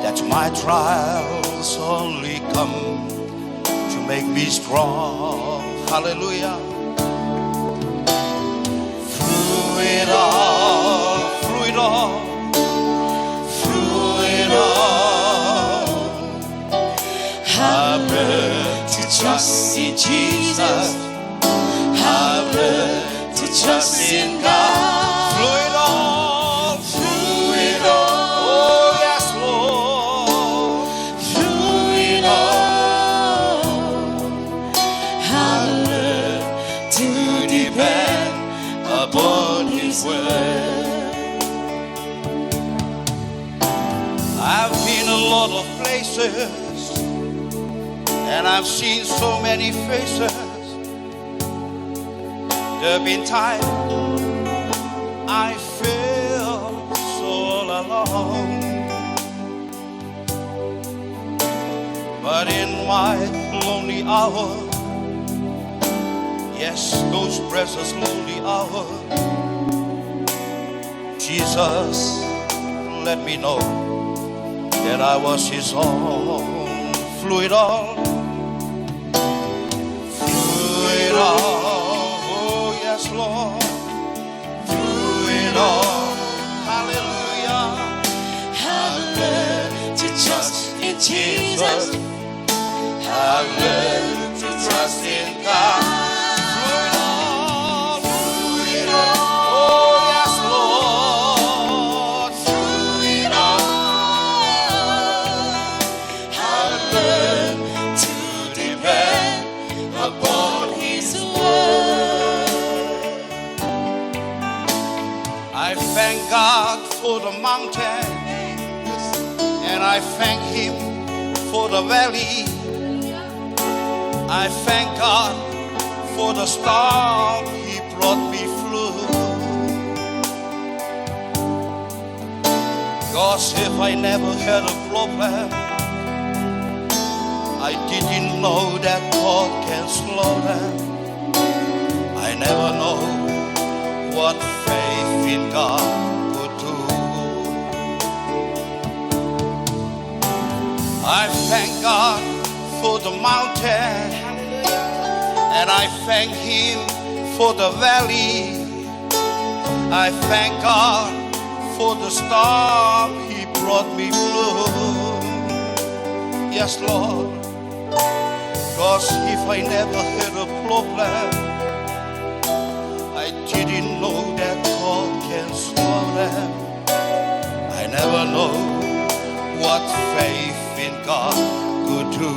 That's my trials only come to make me strong. Hallelujah. Through it all, through it all, through it all, I learned to trust in Jesus. I learned to trust in God. Through it all, through it all. Oh, yes, Lord. Through it all, I learned to depend upon His word. I've been a lot of places, and I've seen so many faces. There have been times I felt so alone. But in my lonely hour, yes, those precious lonely hours, Jesus let me know that I was His own. Through it all, through it all, oh yes, Lord, through it all, hallelujah. I learned to trust in Jesus. I learned to trust in God. Through it all, through it all, oh yes, Lord, through it all, I learned to depend upon His word. I thank God for the mountain, and I thank Him for the valley. I thank God for the storm He brought me through. 'Cause if I never had a problem, I didn't know that God can solve them. I never know what faith in God could do. I thank God for the mountain, and I thank Him for the valley. I thank God for the storm He brought me through. Yes, Lord. 'Cause if I never had a problem, I didn't know that God can solve them. I never know what faith in God could do.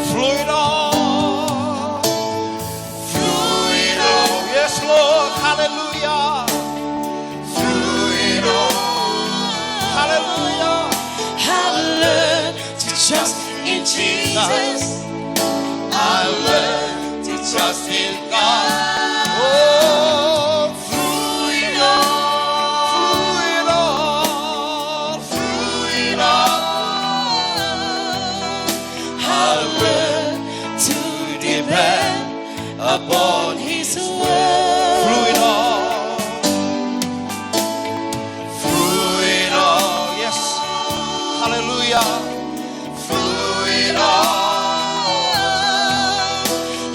Through it all, through it all. Yes, Lord. Hallelujah. Through it all. Hallelujah. I learned to trust in Jesus. I learned to trust in God. Oh, through it all, through it all, through it all, I learned to depend upon His word. Through it all, through it all, yes, hallelujah. Through it all,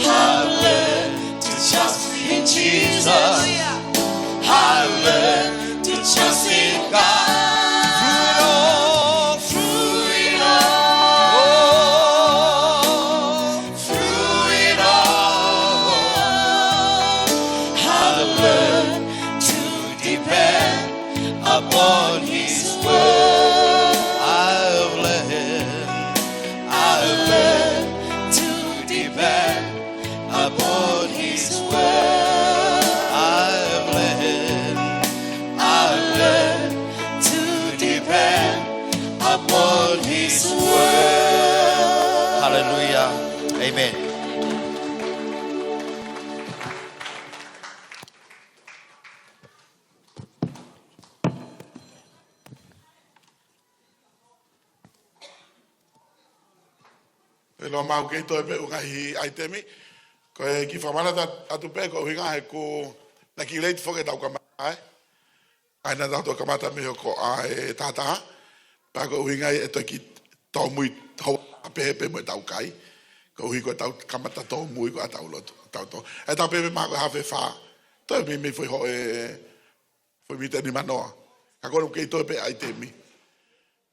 I learned to trust in Jesus. I learned to trust in God. Through it all, through it all, oh, through it all, I learned to depend upon His word. I've learned, I've learned to depend upon His word. I've learned, I've learned to depend upon His word. Hallelujah. Amen. Pea ʻoku mau kei toe pē ʻū ngaahi ʻaitemi. Ko e kiʻi fakamanatu atu pē, ko e ʻuhinga he ʻoku na kiʻi late foki ʻetau kamata, ē. ʻAi naʻa tau toe kamata mei hokoʻa e taha taha. Pea ko e ʻuhinga ia ʻe toe kiʻi tōmui hoʻatā pē pē mo ʻetau kai. Koeʻuhi ko ʻetau kamata tōmui ko ʻetau lotu, tau tō. ʻE tau pehē mai ko e haafe fā. Toe meimei foʻi hoʻe, foʻi miniti ʻe nimanoa. Ka ko ʻeku kei toe pē ʻaitemi.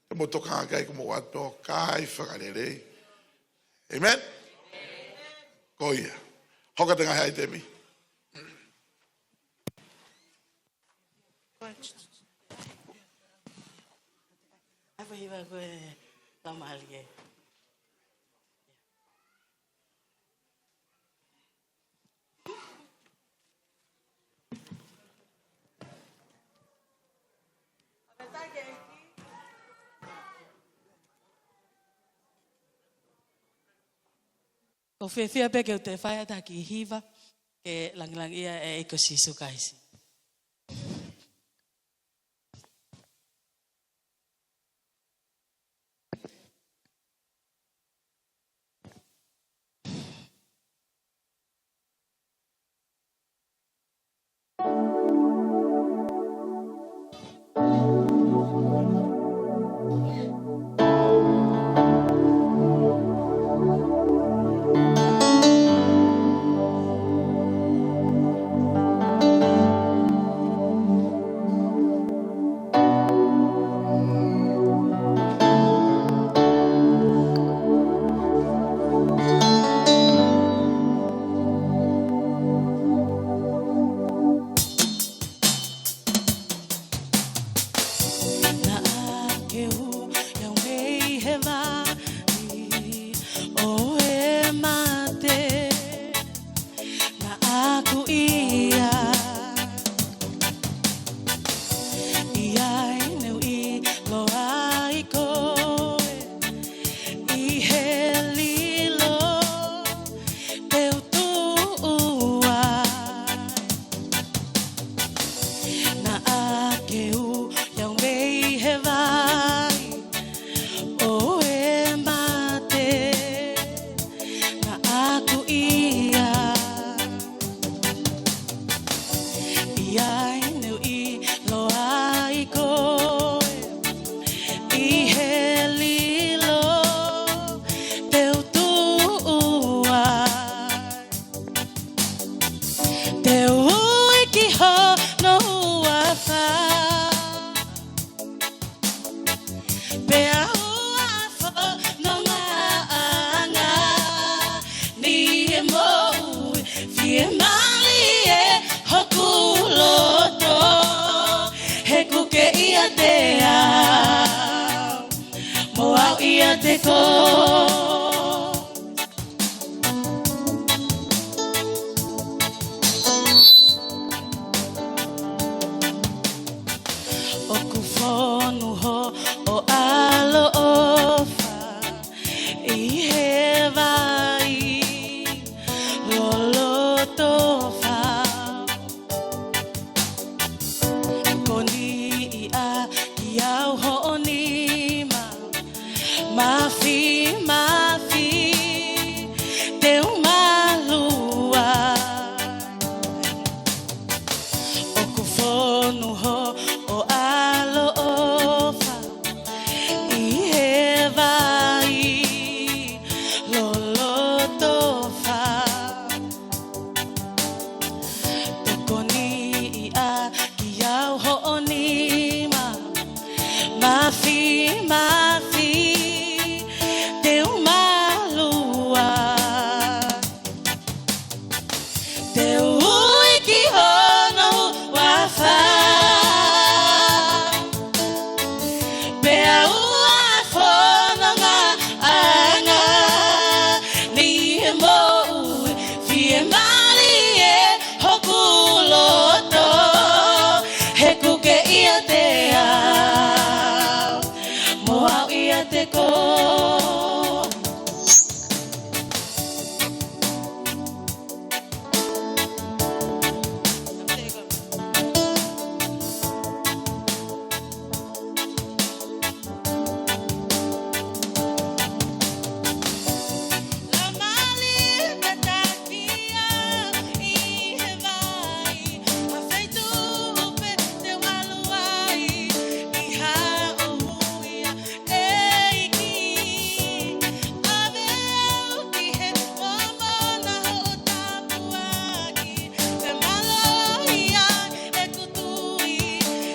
Ke mou tokanga ki ai, ke mou ʻoatu ʻo kai fakalelei. Amen? Ko ia. Hoko atu e ngaahi ʻaitemi. Apa hiva ko e tamali e. ʻOku ou fiefia pē ke u toe fai atu ha kiʻi hiva ke langilangiʻia e ʻEiki ko Sīsū Kalaisi. te ko. ʻOku fonu hoʻo ʻaloʻofa ʻi he vai loloto fau. Ko niʻihi ʻaki au hoʻo nima mafimafi te u malu ai. ʻOku fonu hoʻo ʻaloʻofa ʻi he vai loloto fau. Tokoniʻi ʻaki au hoʻo nima mafimafi te u malu ai. Te u ui ki hono huafa. Pea u ʻa fonongaʻanga ni he moʻui fiemālie hoku loto. He kuke ʻiate au, mo au ʻiate koe. ʻEiki, ʻave au ki he momo naʻa hoʻo tāpuaki, te mālohi ai ʻeku tui,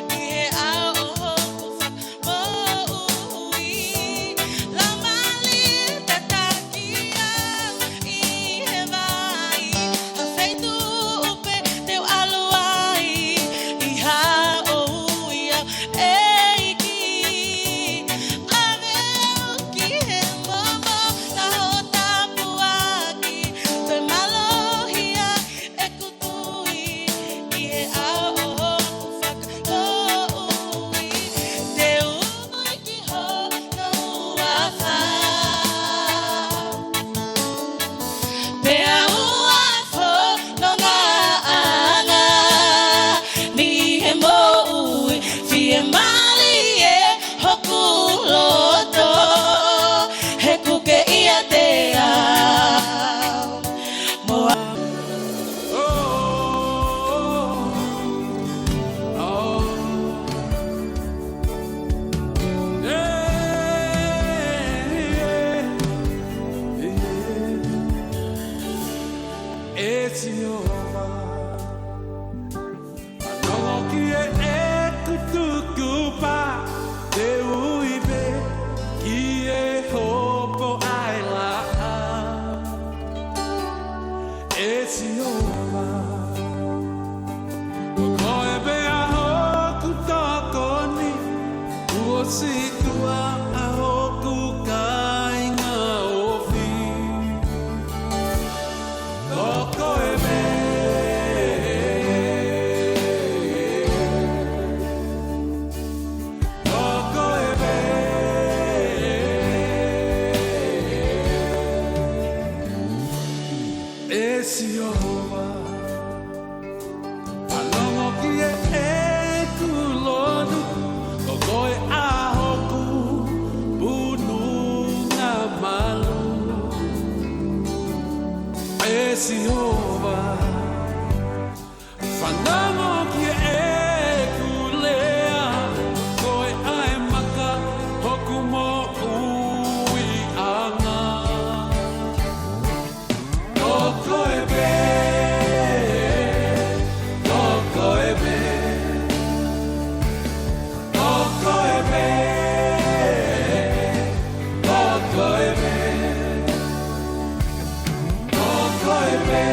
ʻi he ʻao ʻo hoku fakamoʻui. Laumālie tataki au ʻi he vai, ha feituʻu pē te u ʻalu ai, ʻi haʻo ui au. ʻEiki, ʻave au ki he momo naʻa hoʻo tāpuaki, te mālohi ai ʻeku tui, ʻi he ʻao ʻo hoku fakamoʻui. Te u ui ki hono huafa. Pea u ʻa fonongaʻanga ni he moʻui fiemālie hoku loto. He kuke ʻiate au, mo au. ʻE Sihova, fanongo ki heʻeku tukupa, te u ui pē ki he hopo ʻa e laʻā. ʻE Sihova, ko koe pē ʻa hoku tokoni, kuo situʻa ʻa hoku kāinga ofi. Ko koe pē. Ko koe pē, ʻe Sihova, fanongo ki heʻeku lonu, ko koe ʻa hoku fononga malu. ʻE Sihova, fanongo ki heʻeku lea, koe ʻa e maka hoku moʻuiʻanga. Ko koe pē, ko koe pē, ko koe pē, ko koe pē. Ko koe pē,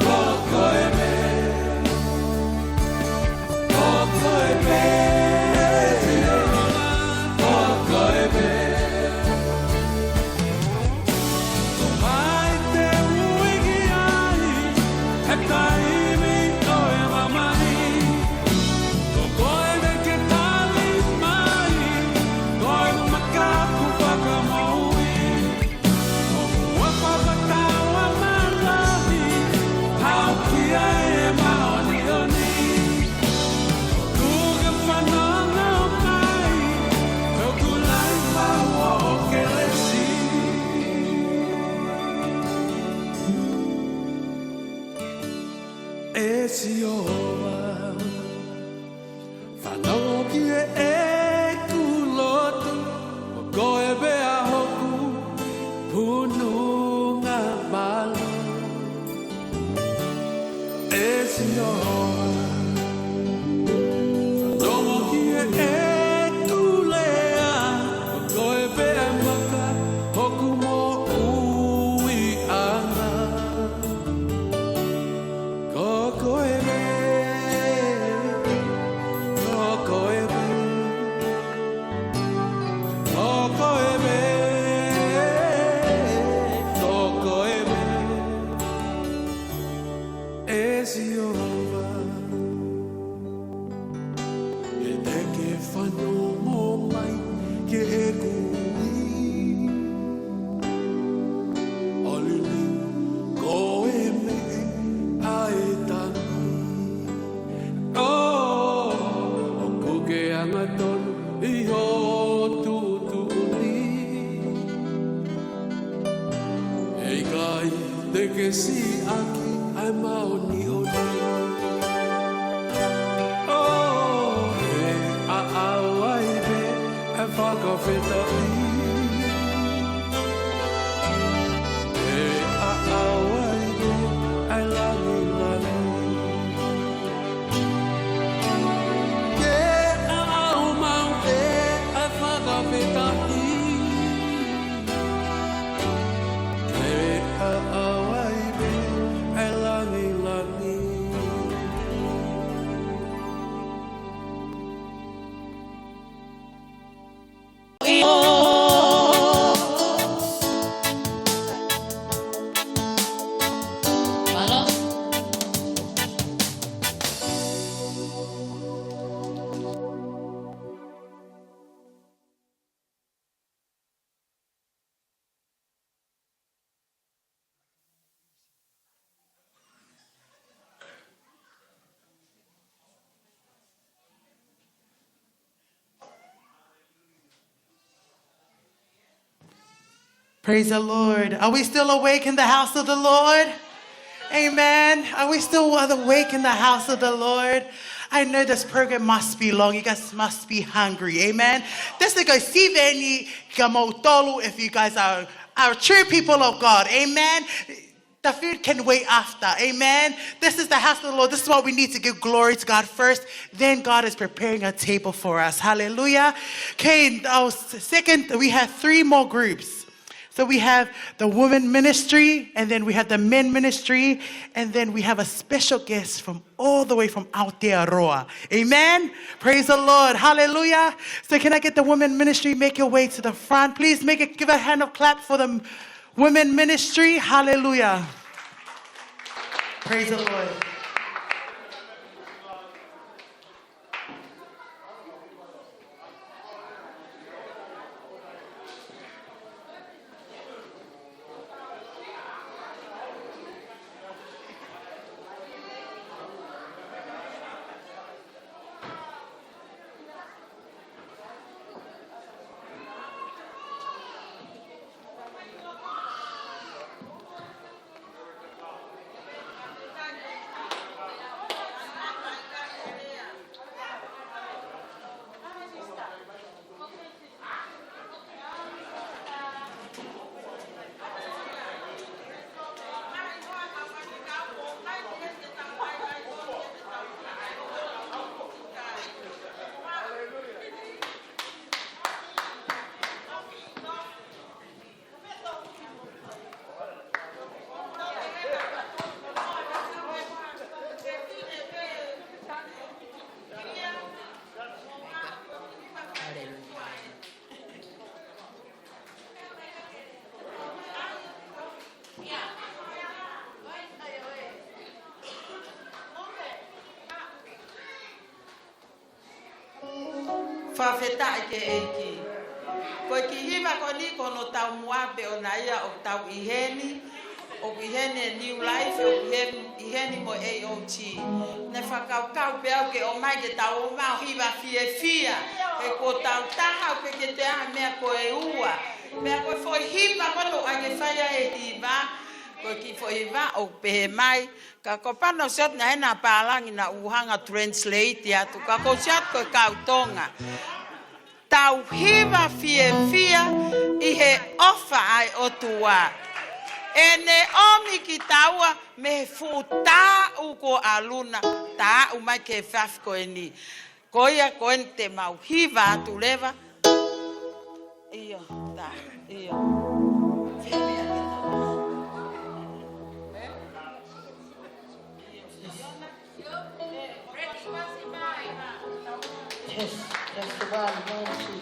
ko koe pē. ʻIkai te ke siʻaki ʻa e māʻoniʻoni. ʻO e ʻaʻau ai pē ʻa e fakafetaʻi. E ʻaʻau ai pē ʻa e lāngilangi. Ke ʻaʻau maʻu pē ʻa e fakafetaʻi. Ke ʻaʻau ai pē ʻa e lāngilangi. Praise the Lord. Are we still awake in the house of the Lord? Amen. Are we still awake in the house of the Lord? I know this program must be long. You guys must be hungry. Amen. This is going to see Veni Gamoutolu if you guys are, are true people of God. Amen. The food can wait after. Amen. This is the house of the Lord. This is why we need to give glory to God first. Then God is preparing a table for us. Hallelujah. Okay, our s-, second, we have three more groups. So we have the women ministry, and then we have the men ministry, and then we have a special guest from all the way from Aotearoa. Amen. Praise the Lord. Hallelujah. So can I get the women ministry, make your way to the front? Please make it, give a hand of clap for the women ministry. Hallelujah. Praise the Lord. Fakafetaʻi ki he ʻEiki. Ko e kiʻi hiva ko eni ko hono taumuʻa pē ʻona ia ʻoku tau ʻi heni, ʻoku ʻi heni e New Life, ʻoku ʻi heni, ʻi heni mo e A O G. Naʻe fakakaukau pē au ke ʻomai ke tau ō mai ʻo hiva fiefia. He kuo tau taha ʻoku ʻikai ke toe ʻi ai ha meʻa ko e ua. Pea ko e foʻi hiva ko ē ʻoku ʻai ke fai ai e hiva. Ko e kiʻi foʻi hiva ʻoku pehē mai. Ka ko e pano siot na hena pālangi naʻa ku hanga translate atu. Ka ko siot ko e kau Tonga. Tau hiva fiefia ʻi he ʻofa ʻa e ʻOtua. ʻEne ʻomi kitaua mei he fuʻu taʻu kuo ʻalu na, taʻu mai ki he efiafi ko eni. Ko ia ko eni te mau hiva atu leva. ʻIo, tā, ʻio. Test, test one, one, two.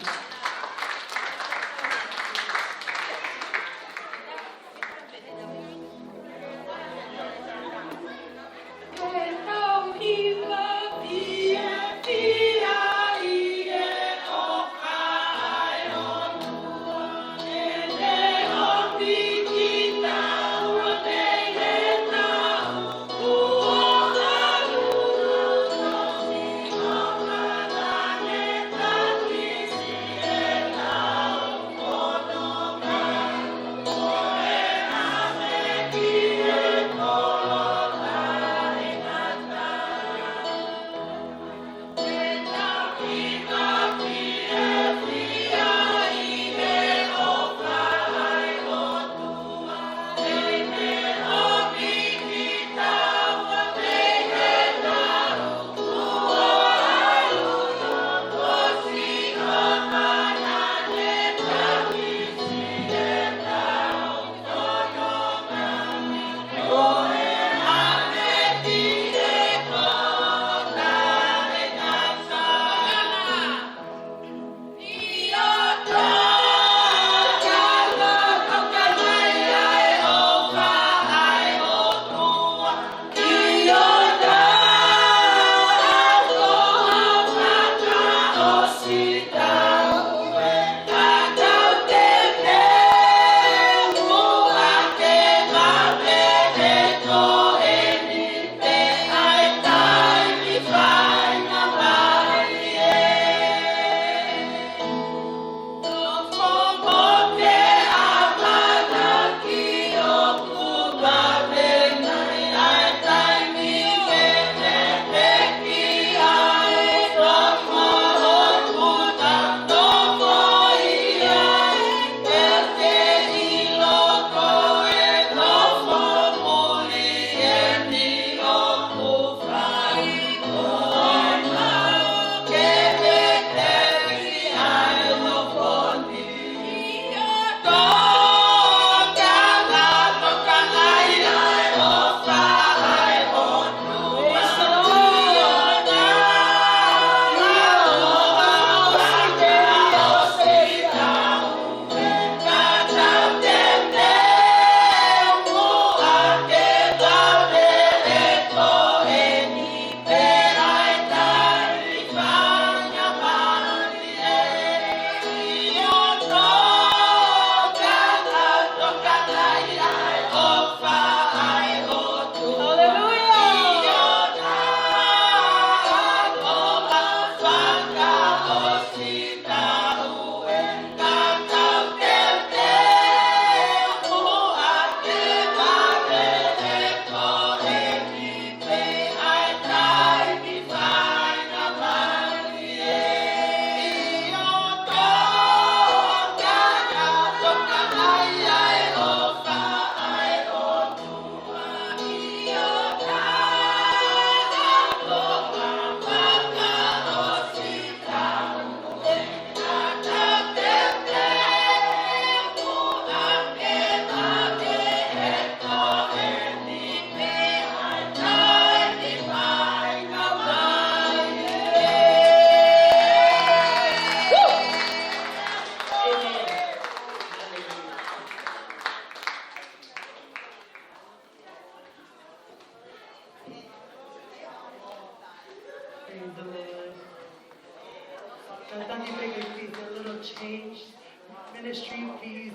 ministry, please,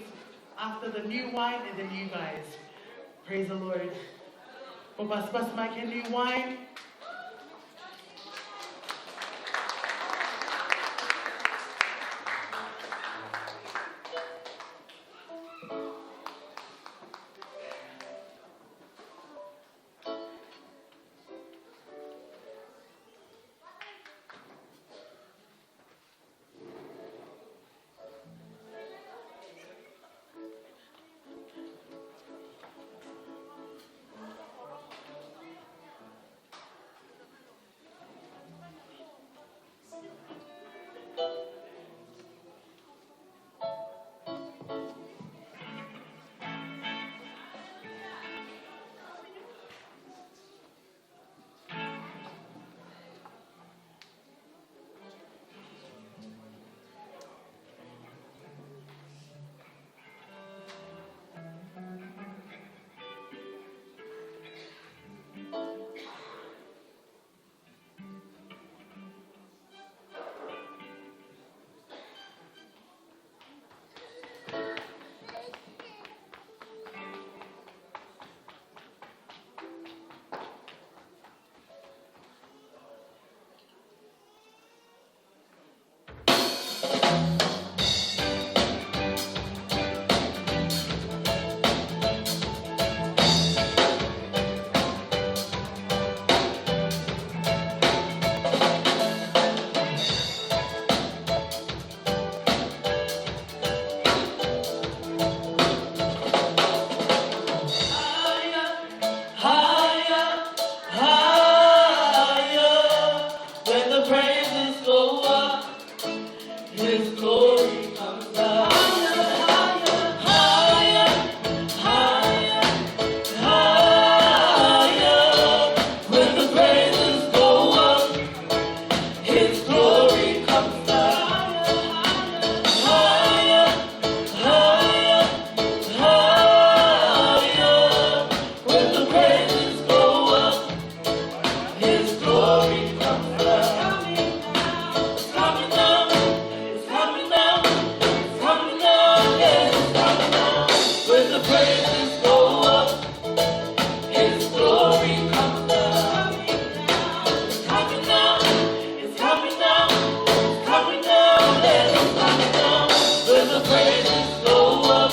after the new wine and the new guys. Praise the Lord. Ko e pasipasi mai ki he new wine. Higher, higher, higher. When the praises go up, His glory comes down. Higher, higher, higher, higher. When the praises go up, His glory comes down. Higher, higher, higher. When the praises go up, His glory comes down. It's coming down, it's coming down, it's coming down, yeah, it's coming down. When the praises go up, His glory comes down. It's coming down, it's coming down, it's coming down, yeah, it's coming down. When the praises go up,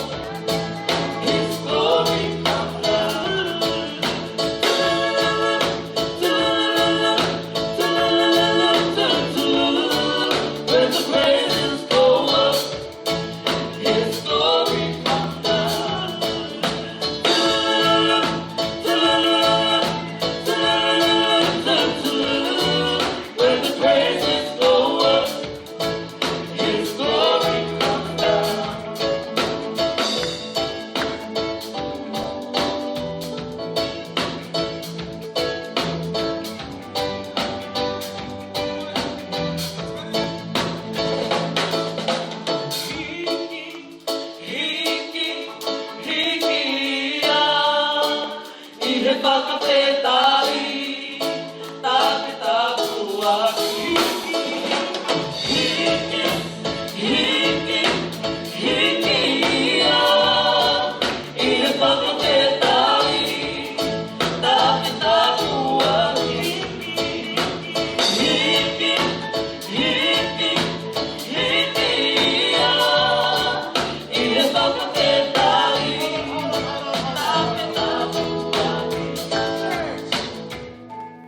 His glory comes down. When the praises go up, His glory comes down. When the praises go up, His glory comes down. Hiki, hiki, hiki ia ʻi he fakafetaʻi, taputāpuaki. Hiki, hiki, hiki ia ʻi he fakafetaʻi, taputāpuaki. Hiki, hiki, hiki ia ʻi he fakafetaʻi, taputāpuaki.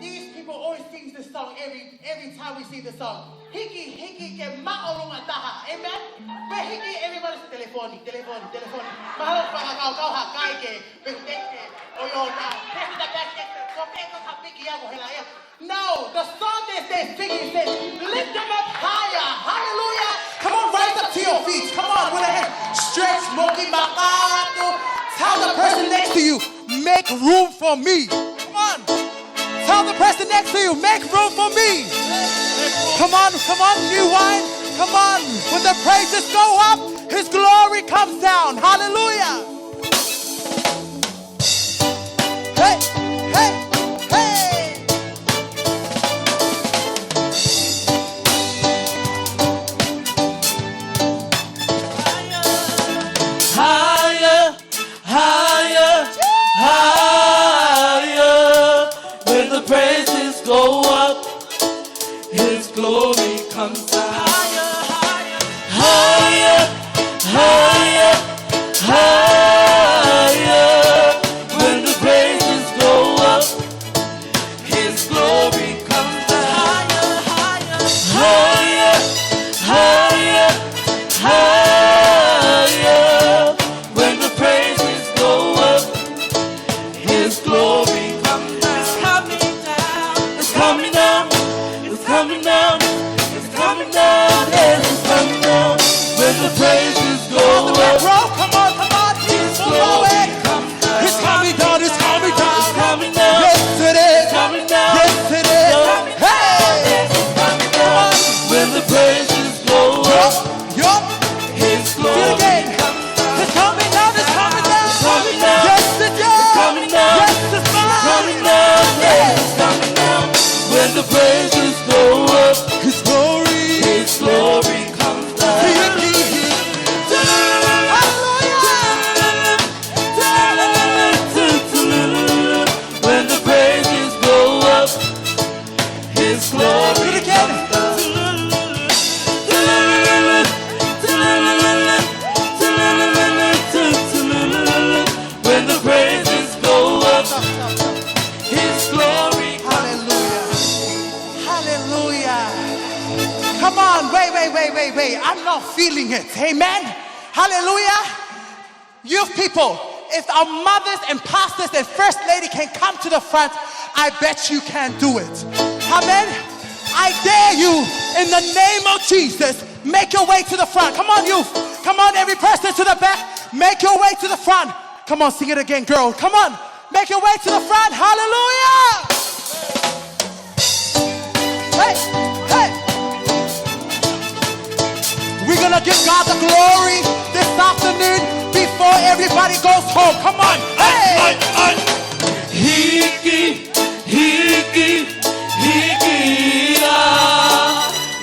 These people always sings this song every, every time we sing the song. Hiki, hiki ke māʻolunga taha. Amen? Pea hiki, everybody, telefoni, telefoni, telefoni. Mahalo ko e fakakaukau ha kai ke, pe teke, ʻo ʻio na. Pehē ta pehē ke, ko ke ko ka piki ia ko hela ia. No, the song that they're singing says, "Lift them up higher." Hallelujah. Come on, rise up to your feet. Come on, with a hand stretch, moki maka atu. Tell the person next to you, "Make room for me." Come on. Tell the person next to you, "Make room for me." Come on, come on, new wine. Come on. When the praises go up, His glory comes down. Hallelujah. Hey, hey, hey. I'm not feeling it. Amen. Hallelujah. Youth people, if our mothers and pastors and first lady can come to the front, I bet you can do it. Amen. I dare you, in the name of Jesus, make your way to the front. Come on, youth. Come on, every person to the back. Make your way to the front. Come on, sing it again, girl. Come on. Make your way to the front. Hallelujah. Hey, hey. We're gonna give God the glory this afternoon before everybody goes home. Come on. Hey. Hiki, hiki, hiki ia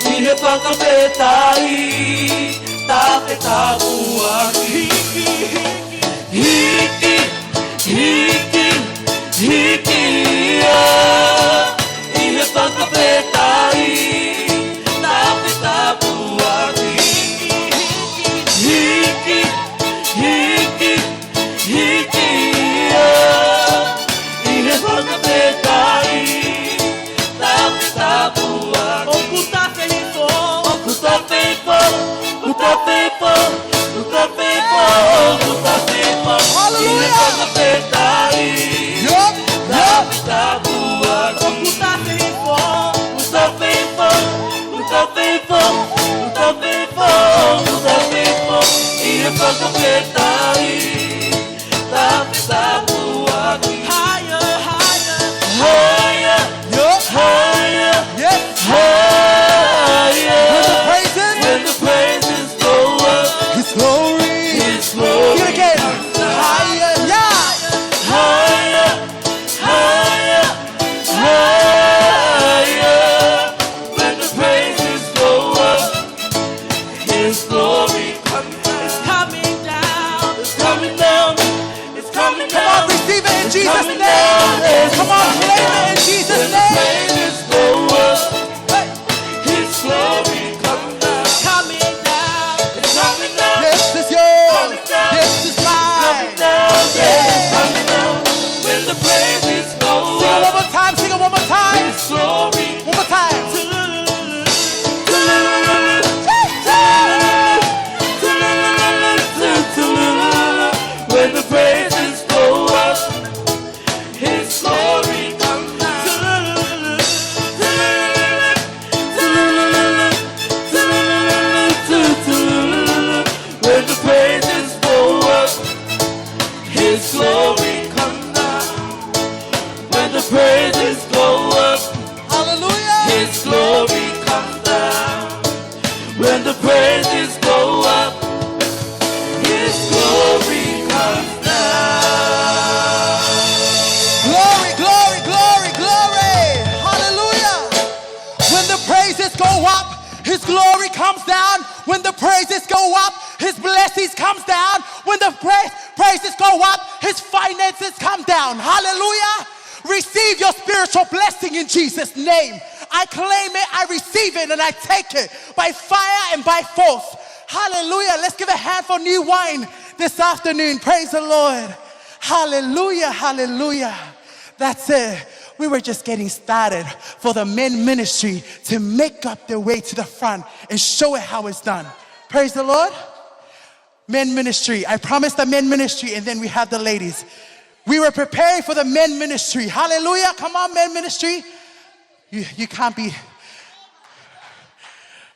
ʻi he fakafetaʻi, tafe tapuaki. Hiki, hiki, hiki ia ʻi he fakafetaʻi, tafe tapuaki. Hiki, hiki, hiki ia ʻi he fakafetaʻi, tafe tapuaki. ʻOku tafe hifo, ʻoku tafe hifo, ʻoku tafe hifo, ʻoku tafe hifo, ʻoku tafe hifo. Hallelujah. ʻI he fakafetaʻi. Yup, yup. Tafe tapuaki. ʻOku tafe hifo, ʻoku tafe hifo, ʻoku tafe hifo, ʻoku tafe hifo, ʻoku tafe hifo. ʻI he fakafetaʻi. Tafe tapuaki. Higher, higher. Higher. Yup. Higher. Yes. Higher. When the praises, when the praises go up, His glory, His glory. Sing it again. Higher. Yeah. Higher. Higher. Higher. When the praises go up, His glory comes down. It's coming down. It's coming down. It's coming down. Come on, receive it in Jesus' name. Come on, claim it in Jesus' name. When the praises go up, hey, His glory comes down. It's coming down. It's coming down. This is yours. This is mine. It's coming down. It's coming down. When the praises go up. Sing it one more time. Sing it one more time. His glory. One more time. When the praises go up, His glory comes down. When the praises go up, His glory comes down. When the praises go up, hallelujah, His glory comes down. When the praises go up, His glory comes down. Glory, glory, glory, glory. Hallelujah. When the praises go up, His glory comes down. When the praises go up, His blessings comes down. When the pra-, praises go up, His finances come down. Hallelujah. Receive your spiritual blessing in Jesus' name. I claim it, I receive it, and I take it by fire and by force. Hallelujah. Let's give a hand for new wine this afternoon. Praise the Lord. Hallelujah, hallelujah. That's it. We were just getting started for the men ministry to make up their way to the front and show it how it's done. Praise the Lord. Men ministry. I promised the men ministry, and then we have the ladies. We were preparing for the men ministry. Hallelujah. Come on, men ministry. You, you can't be.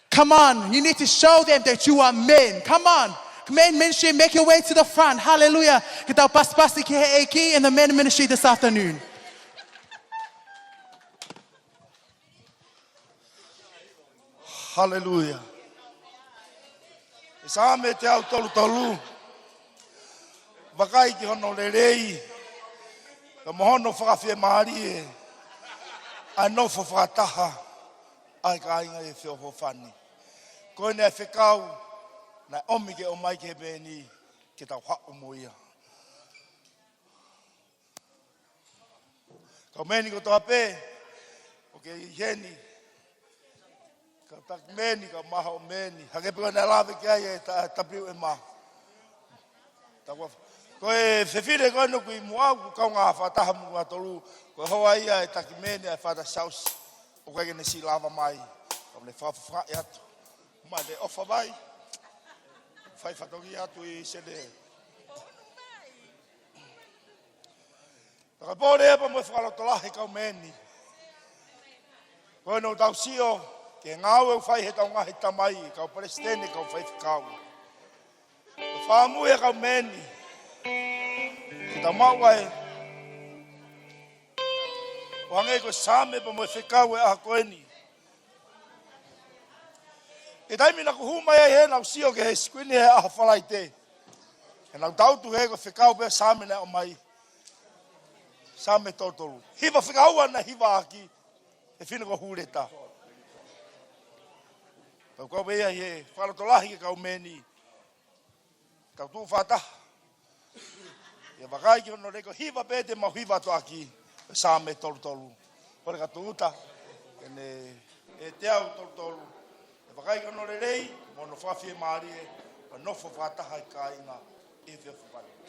Come on. You need to show them that you are men. Come on. Men ministry, make your way to the front. Hallelujah. Ke tau pasipasi ki he ʻEiki in the men ministry this afternoon. Haleluia. ʻI he Saame teau tolu tolu. Vakai ki hono lelei, pea mo hono fakafiemālie, ʻa e nofo fakataha ʻa e kāinga ʻi he feʻofoʻofani. Ko ʻene fekau naʻe ʻomi ke ʻomai ki heni ke tau haʻu mo ia. Kau meni kotoa pē, ʻoku ʻi heni. Kau taki meni, kau maha ʻo meni. Hake pē ko ʻene lave ki ai e ta-, tapiu e maha. Takua. Ko e fefine ko ʻene kui muʻa, ʻoku kaungā fakataha muʻa tolu. Ko e hoa ia e taki meni, ʻa e Father Sauce. ʻOku ʻikai ke ne siʻi lava mai. Kau ne fakafaʻi atu. Male ʻofa vai. Fai fatongia atu ʻi Sene. Fakapō leva pea mo e fakalotolahi kau mēni. Ko ʻenau tau sio ki he ngāue ʻoku fai heʻetau ngaahi tamai, kau palesiteni, kau faifekau. Fakamoʻoni kau mēni. Ke tau maʻu ai. ʻO hangē ko e Saame pea mo e fekau ʻo e ʻaho ko eni. ʻI he taimi naʻa ku hū mai ai heni ʻo sio ki he sikuini he ʻaho Falaite. He naʻa ku tau tuʻu heni ko e fekau pē Saame naʻe ʻomai. Saame tolu tolu. Hiva fekau ʻa e hiva ʻaki. He fine ko Huleta. Tau kau pē ia he fakalotolahi ki he kau mēni. Tau tuʻu fakataha. ʻIo vakai ki hono lelei ko e hiva pē te mau hiva atu ʻaki. Saame tolu tolu. Kole ka tuta. ʻEne ʻe te au tolu tolu. ʻIo vakai ki hono lelei. Mo hono fakafiemālie. Mo nofo fakataha ʻi he kāinga. ʻI he efiafi ni.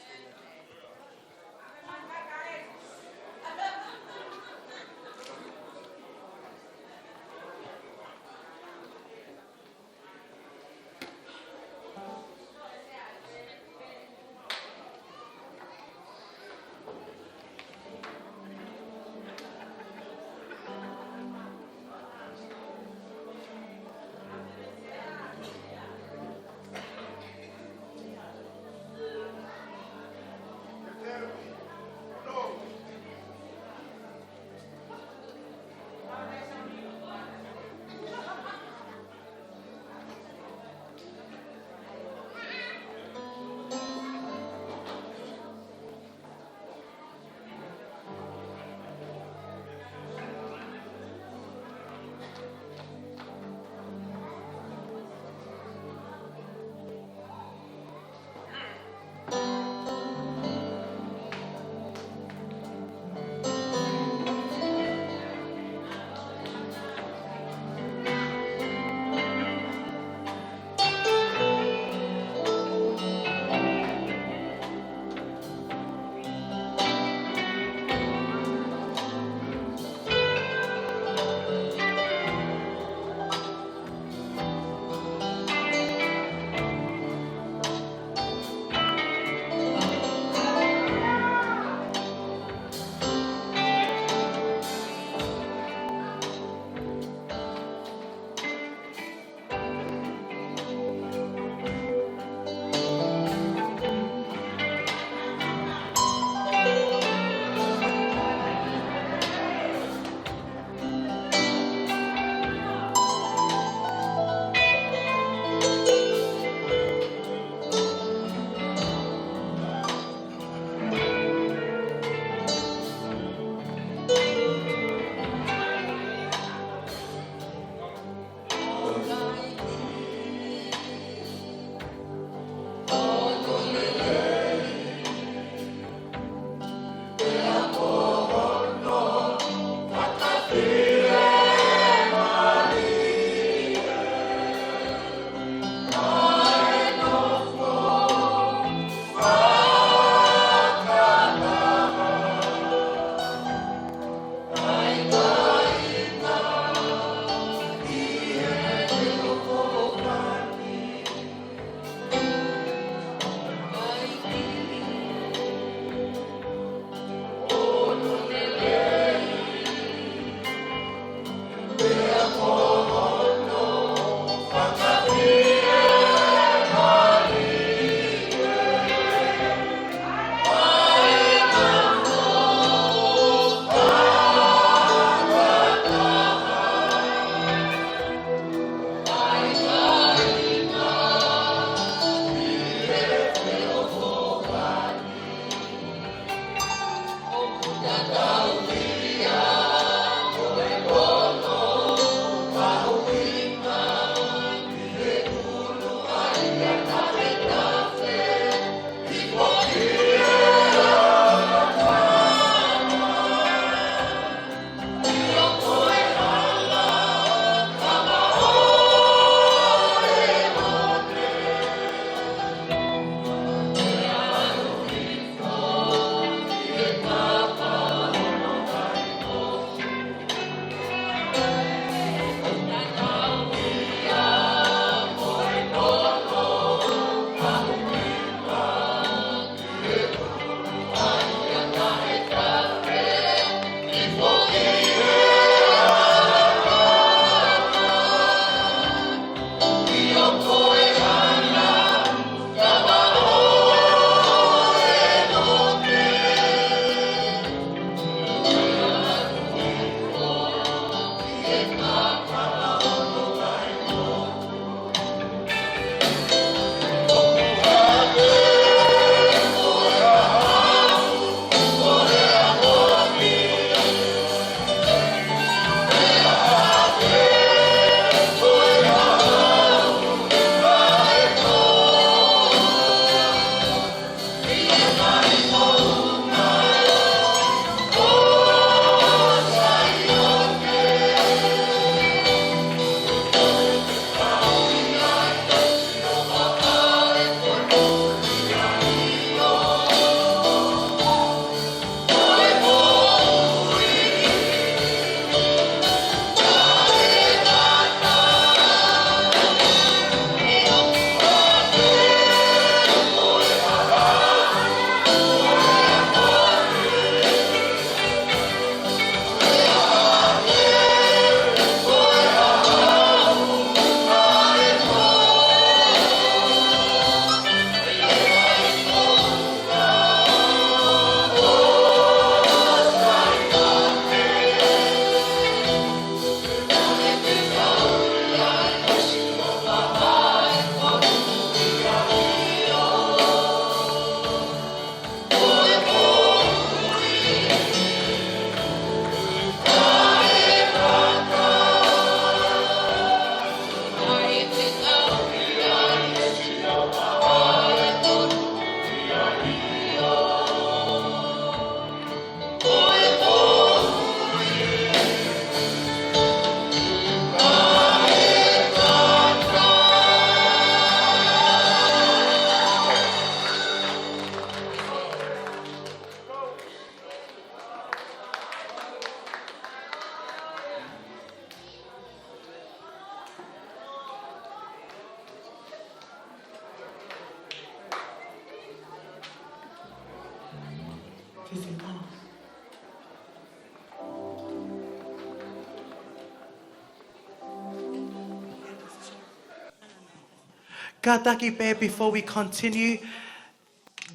Kātaki pē, before we continue,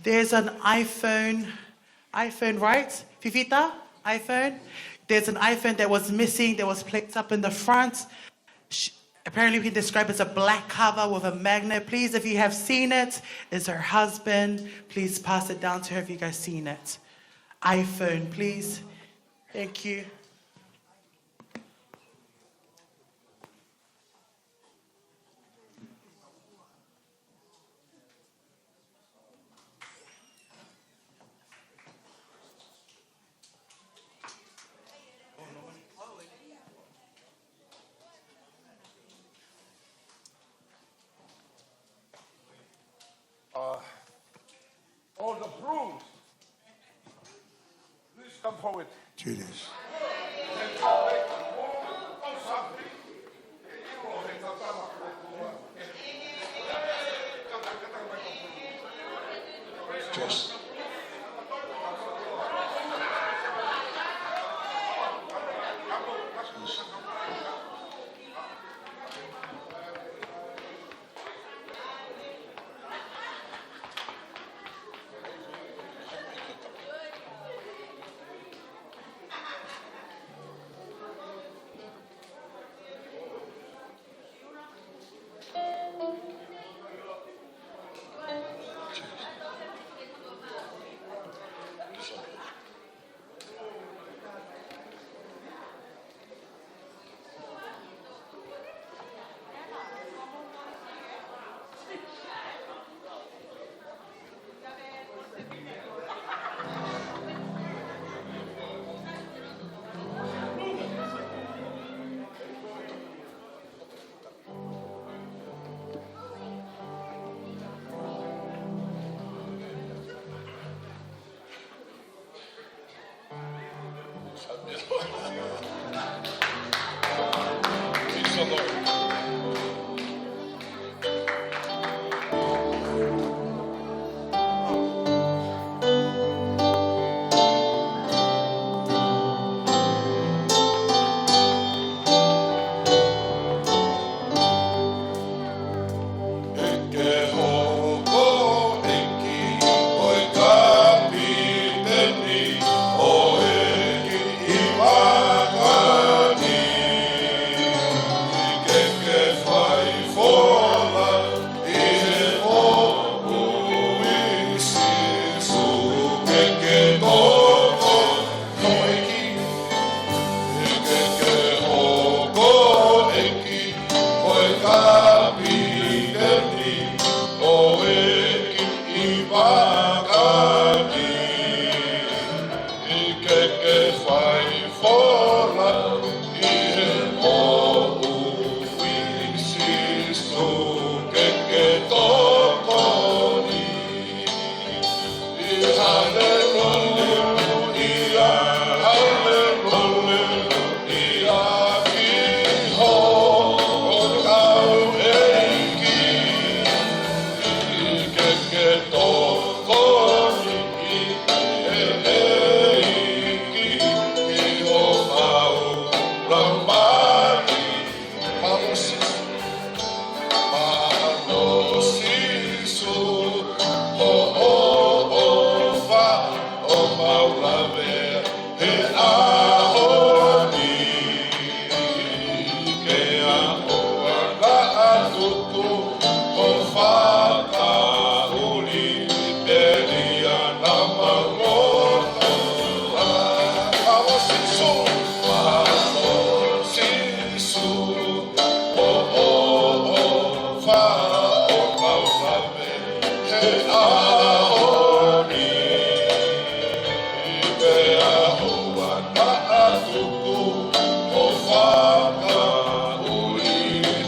there's an iPhone, iPhone, right? Fifita, iPhone? There's an iPhone that was missing, that was picked up in the front. Sh- apparently, we can describe it as a black cover with a magnet. Please, if you have seen it, it's her husband. Please pass it down to her if you guys seen it. iPhone, please. Thank you. Uh, all the prunes, please come forward. Judas. Just. ʻo mau lave he ʻaho ni, ke ʻaho ʻa ka ʻa tuku ʻo fakaʻuli pē ia na mau loto. ʻA ʻo Sīsū, ʻa ʻo Sīsū, ʻo, ʻo, ʻo, fa, ʻo mau lave he ʻaho ni, pea ʻoua naʻa tuku ʻo fakaʻuli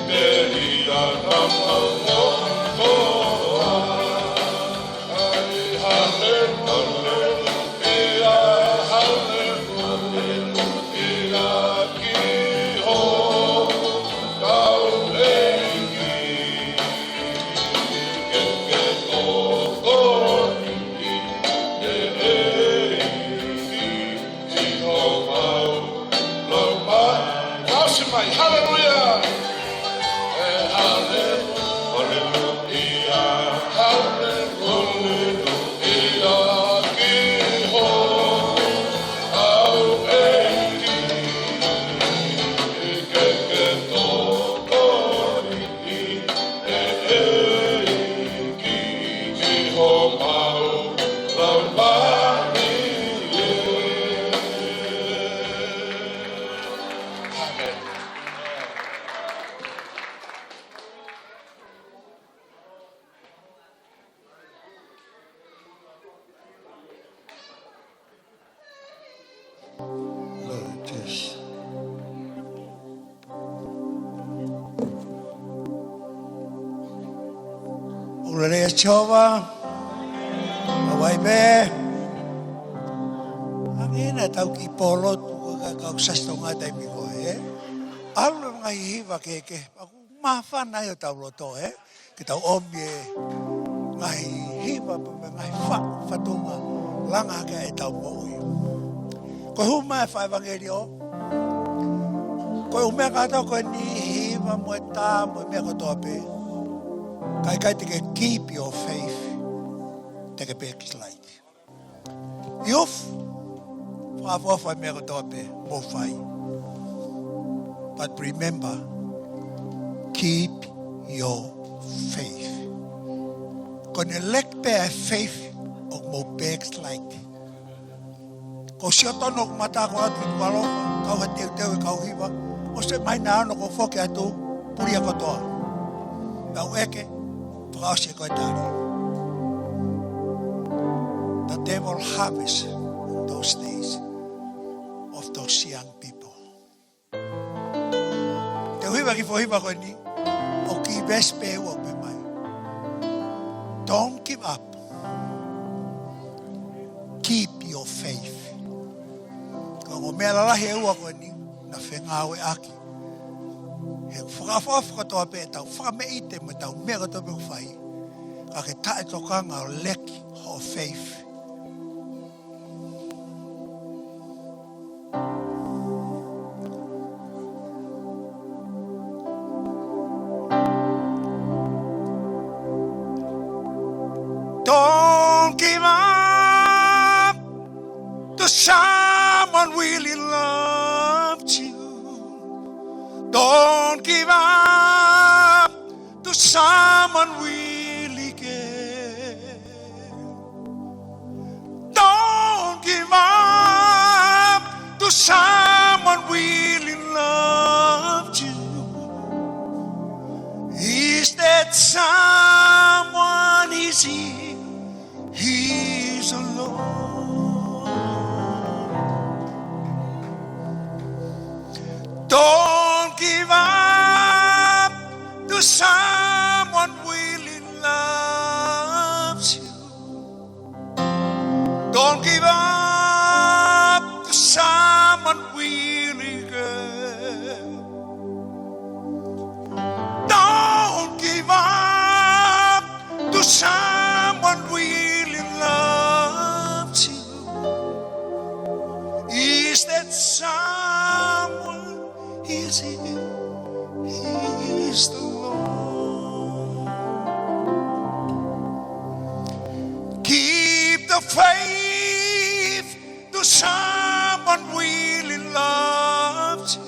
pē ia na mau loto. Ai, haleluia, haleluia, ki ho kau ʻEiki. Haleluia. Haleluia. Haleluia. Ki ho kau ʻEiki. Ke ke tokoni ʻEiki, ki homau laumālie. ʻĀmeni. Lord, yes. ʻOku lelei ʻa Sihova, ʻa vai pē. Ange na tau ki polo tu ka kau sasi tau ngata i miko, ē? ʻAlu e ngaahi hiva kehekehe. ʻOku māfana ai ʻo tau loto, ē? Ke tau ʻomi e ngaahi hiva pea mo e ngaahi fa-, fatongia langa hake ʻetau moʻui. Ko e hū mai e fakaʻevangeliō, ko e ʻū meʻa kātoa ko eni, hiva mo e tā mo e meʻa kotoa pē, ka ʻikai te ke keep your faith, te ke backslide. Youth, fakaʻofoʻofa e meʻa kotoa pē mou fai. But remember, keep your faith. Ko ʻene lack pē ʻa e faith ʻoku mou backslide. Ko e sio tonu ʻoku mata ko atu ki tuʻa loa, kau ha teuteu e kau hiva, ʻosi e māhina ʻe ono kuo foki atu, pulia kotoa. Pea u ʻeke, fakaʻosi ko e tali. The devil harvest those days of those young people. Te u hiva ki he foʻi hiva ko eni, ʻoku kī veesi pē ua pē mai. Don't give up. Keep your faith. Ko e ongo meʻa lalahi ʻe ua ko eni, naʻe fengāueʻaki. He fakaʻofoʻofa kotoa pē ʻetau fakameʻite mo ʻetau meʻa kotoa pē ʻoku fai. Ka ke taʻetokanga ʻo lack hoʻo faith. Don't give up to someone really loves you. Don't give up to someone really cares. Don't give up to someone really loves you. Is that someone is here? He's alone. Don't give up to someone really loves you. Don't give up to someone really cares. Don't give up to someone really loves you. Is that someone is here? He is the Lord. Keep the faith. someone really loves you.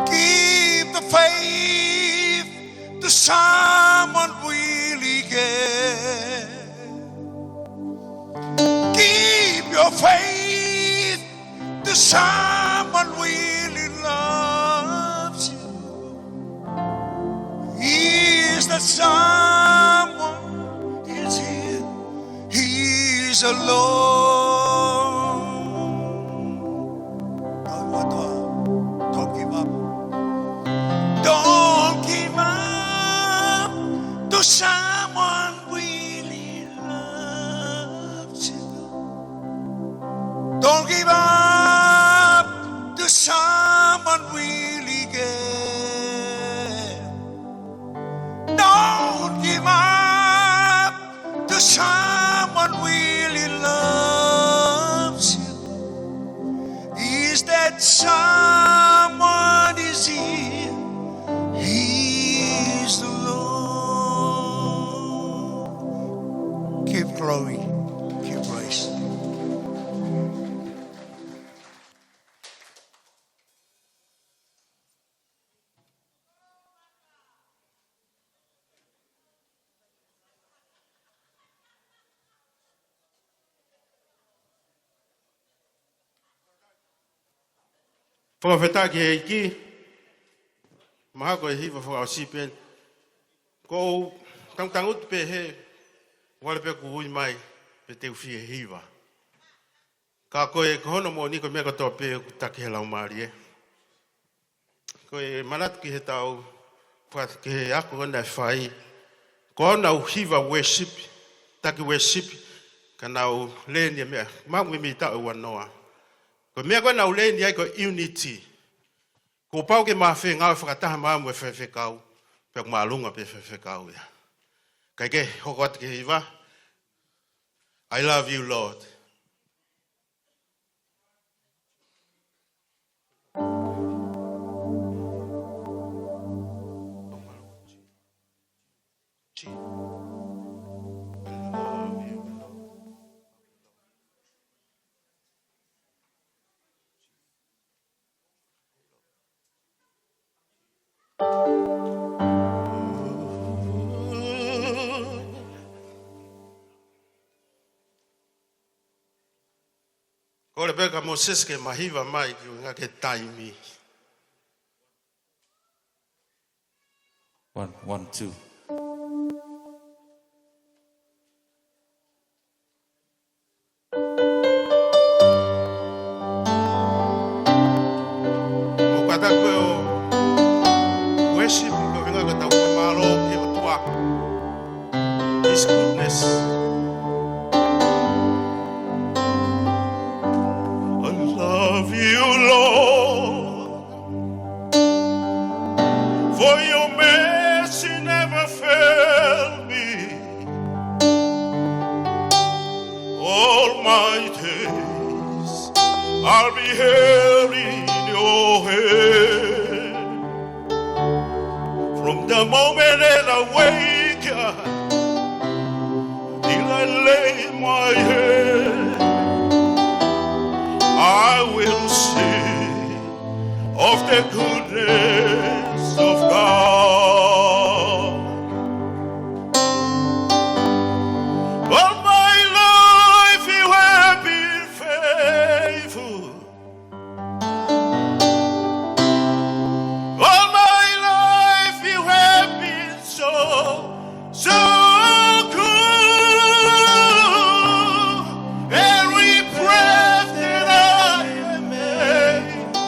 Give the faith to someone really cares. Give your faith to someone really loves you. Is that someone is here? He's alone. Don't give up. Don't give up to someone really loves you. Don't give up to someone really cares. Don't give up to someone really loves you. Is that someone is here? He is the Lord. Give glory. Give praise. Fakafetaʻi ki he ʻEiki. Mahalo ko e hiva fakaʻosi pē. Ko u tangutangutu pē he, ʻoua pē kuo ui mai, pe te u fie hiva. Ka ko e, ko hono moʻoni ko e meʻa kotoa pē ʻoku taki he Laumālie. Ko e manatu ki he tau, pea ki he ako naʻe fai. Ko ʻenau hiva worship, taki worship, ka nau lēni e meʻa, maʻu mei he taʻu ʻe ua noa. Ko e meʻa ko ē naʻa nau lēni ai ko e unity. Kuo pau ke ma fengāueʻi fakataha mai mo e faifekau, pea ʻoku māʻolunga pē faifekau ia. Kae ke hoko atu ki he hiva, I love you, Lord. Ko Lepeka Mosese ke ma hiva mai ki ʻuhinga ki he taimi. One, one, two. ʻOku ʻatā ko e worship, ko e ʻuhinga ke tau fakamālō ki he ʻOtua. His goodness. I love you, Lord, for your mercy never failed me. All my days I'll be held in your hand. From the moment that I wake up till I lay my head, I will sing of the goodness of God. All my life you have been faithful. All my life you have been so, so good. Every breath that I am able,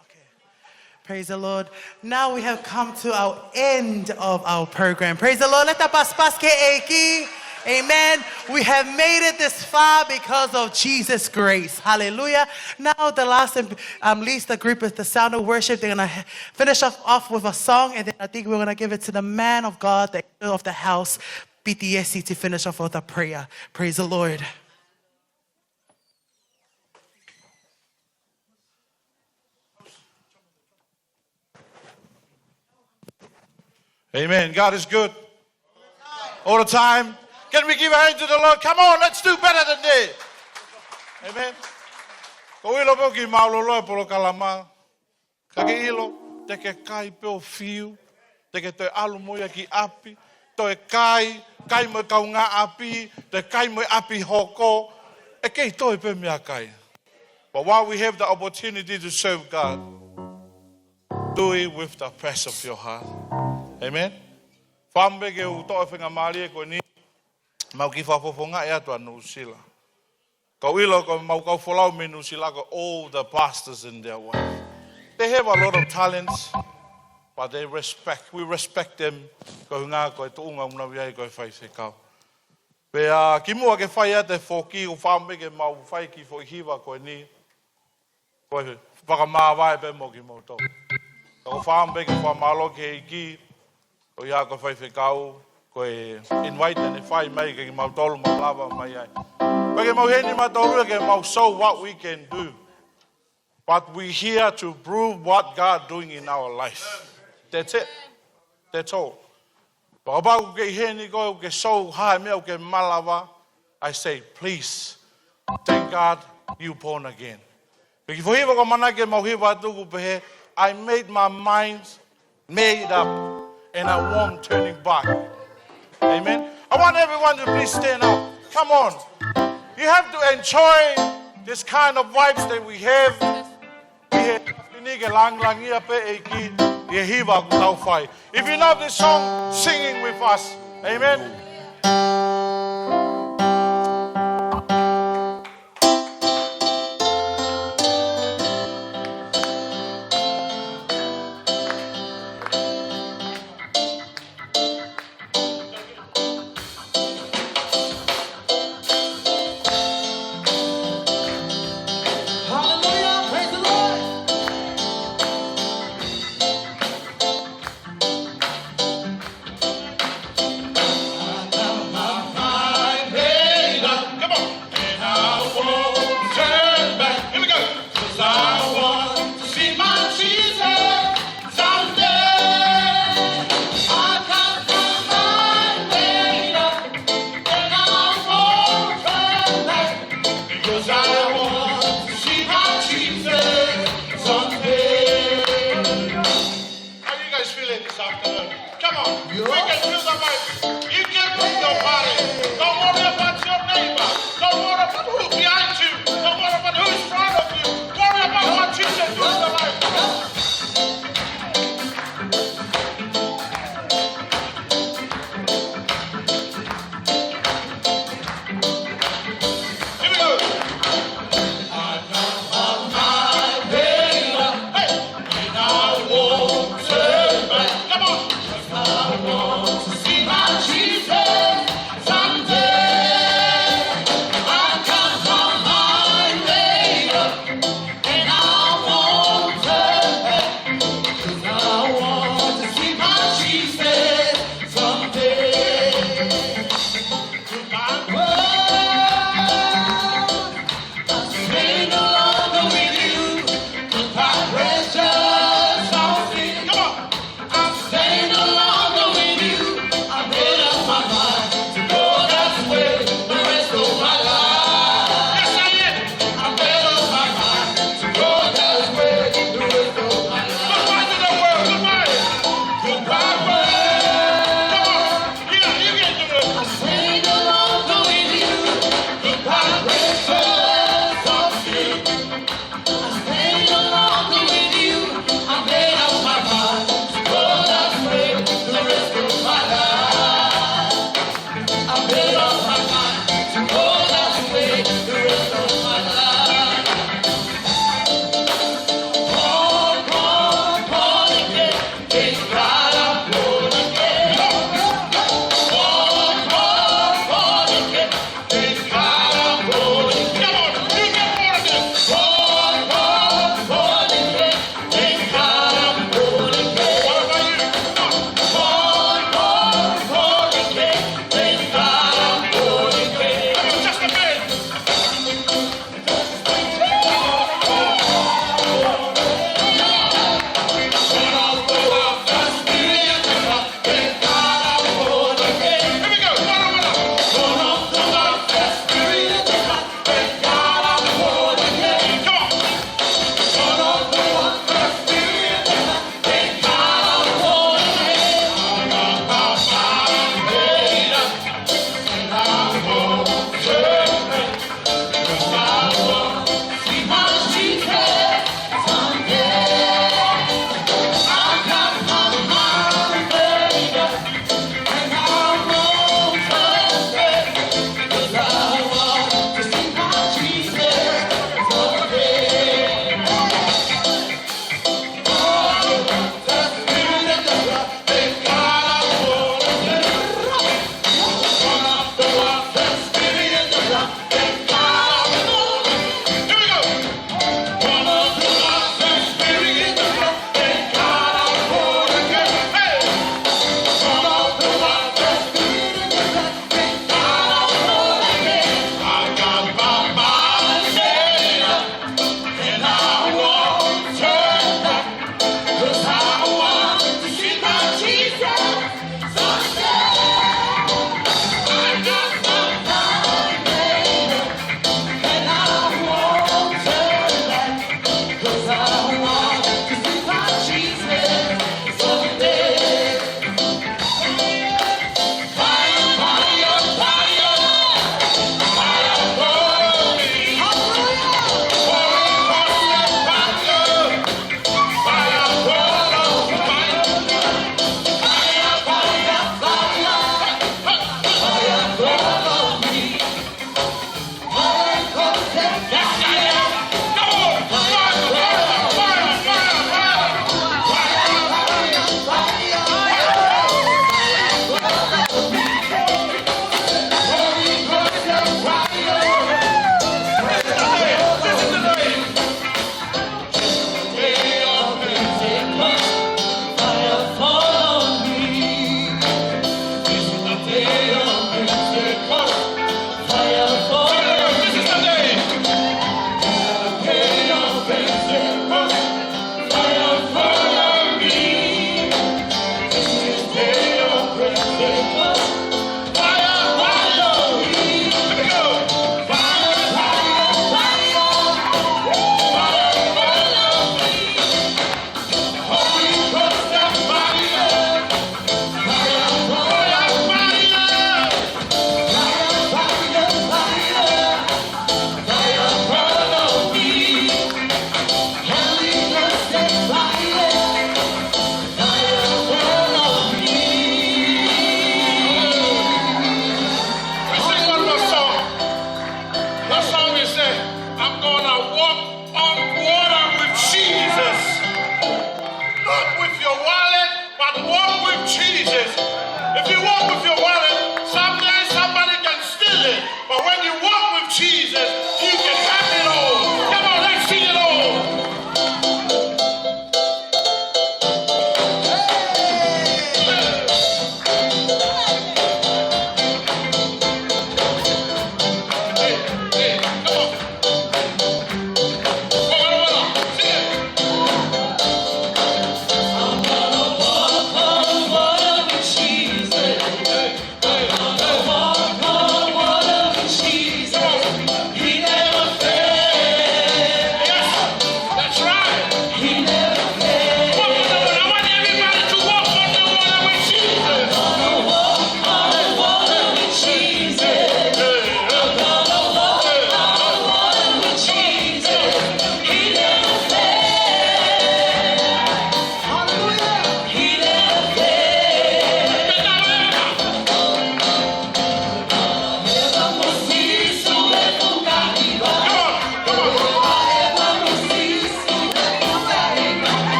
Okay. Praise the Lord. Now we have come to our end of our program. Praise the Lord. Leta pāsipāsi ki he ʻEiki. Amen. We have made it this far because of Jesus' grace. Hallelujah. Now the last and um, least, the group is the Sound of Worship. They're going to finish off, off with a song, and then I think we're going to give it to the man of God, the angel of the house, P T S, to finish off with a prayer. Praise the Lord. Amen. God is good. All the time. Can we give a hand to the Lord? Come on, let's do better than this. Amen. Ko e ʻilo pē ʻoku mālōlō e polokalama. Ka ke ʻilo, te ke kai pē ʻo fiu, te ke toe ʻalu mo ia ki ʻapi, toe kai, kai mo e kaungāʻapi, toe kai mo e ʻapi hoko, ʻe kei toe pē meʻakai. But while we have the opportunity to serve God, do it with the best of your heart. Amen. Fakaʻamu pē ke u toʻo e faingamālie ko eni, mau kiʻi fakafofongaʻi atu ʻa Nuʻusila. Ka u ʻilo ko e mau kau folau mei Nuʻusila ko e all the pastors and their wife. They have a lot of talents, but they respect, we respect them, ko e ʻuhinga ko e tuʻunga ʻoku nau ʻi ai ko e faifekau. Pea kimuʻa ke fai atu e foki, ʻoku ou fakaʻamu ke mau fai e kiʻi foʻi hiva ko eni. Ko e fakamāvae pē mo kimoutolu. Ka ʻoku ou fakaʻamu ke fakamālō ki he ʻEiki, ʻo ia ko e faifekau, ko e invite naʻe fai mai kia kimautolu mau lava mai ai. Pea ke mau ʻi heni mautolu ke mau show what we can do. But we here to prove what God doing in our life. That's it. That's all. Pea kapau ʻoku ke ʻi heni koe ʻoku ke show ha meʻa ʻoku ke malava, I say, please, thank God you born again. Pea ko e foʻi hiva ʻoku ou ʻamanaki ke mau hiva atu ʻoku pehē, I made my mind made up and I won't turning back. Amen. I want everyone to please stand up. Come on. You have to enjoy this kind of vibes that we have. ʻI he ʻaho ni ke lāngilangiʻia pē e ʻEiki ʻi he hiva ʻoku tau fai. If you love this song, sing it with us. Amen. Hallelujah, praise the Lord.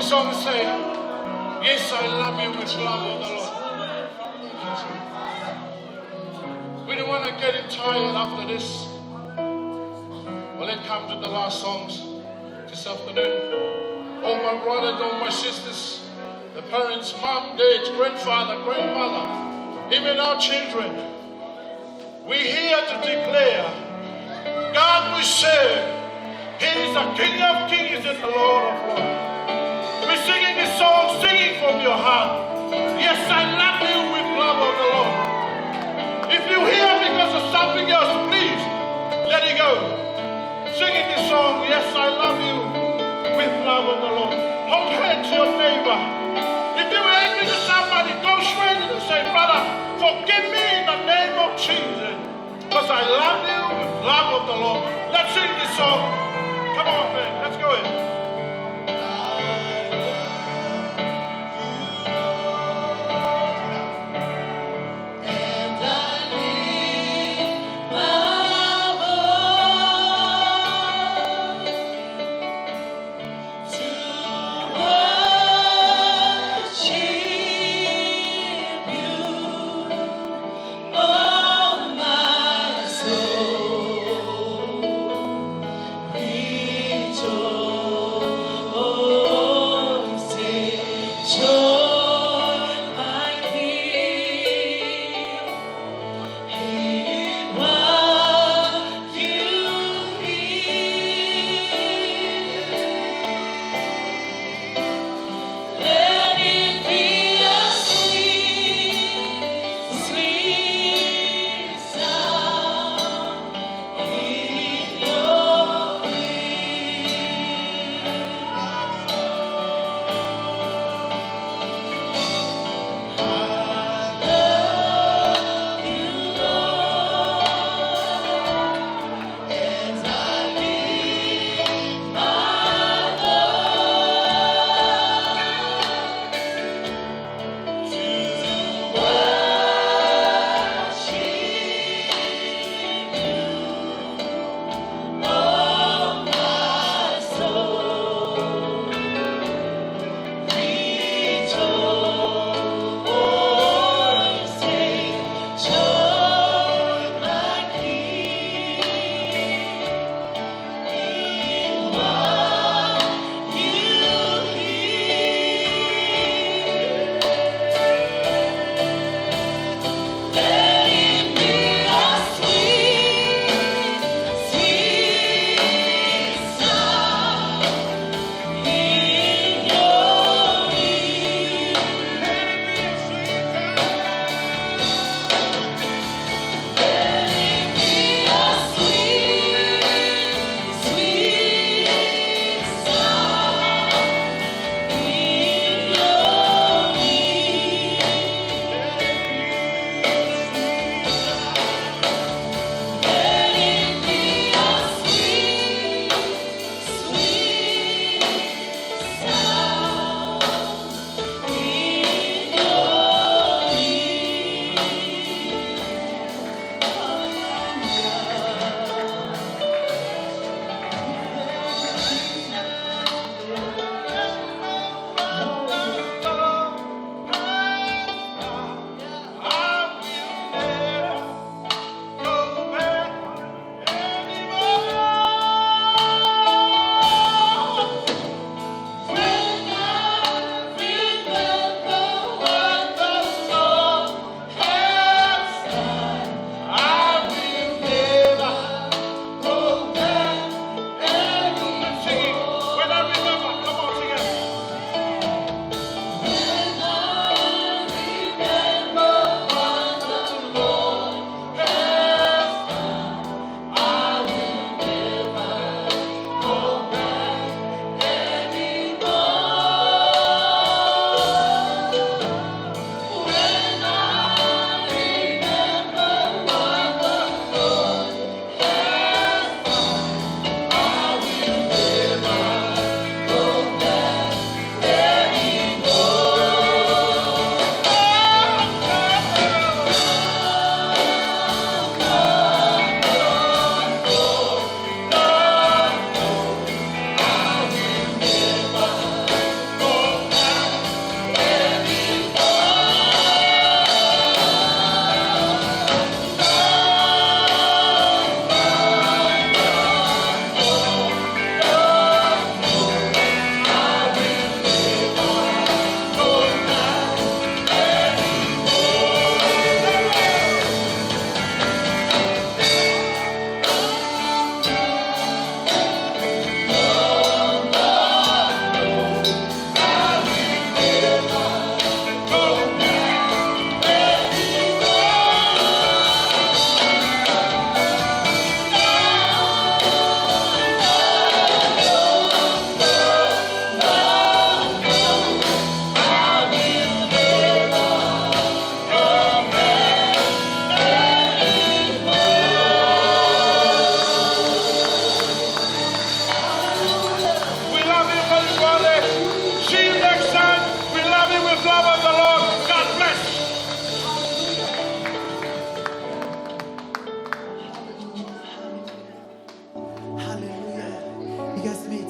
Song say, "Yes, I love you with love of the Lord." We don't want to get tired after this. Well, it comes to the last songs this afternoon. All my brothers, all my sisters, the parents, mom, dad, grandfather, grandmother, even our children, we're here to declare, God we serve, He is the King of kings and the Lord of lords. We're singing this song, sing it from your heart. Yes, I love you with love of the Lord. If you're here because of something else, please let it go. Singing this song, "Yes, I love you with love of the Lord." Hold hands to your neighbor. If you were angry to somebody, go straight and say, "Brother, forgive me in the name of Jesus, because I love you with love of the Lord." Let's sing this song. Come on, man. Let's go in. And I lift my voice to worship you, oh my soul, rejoice.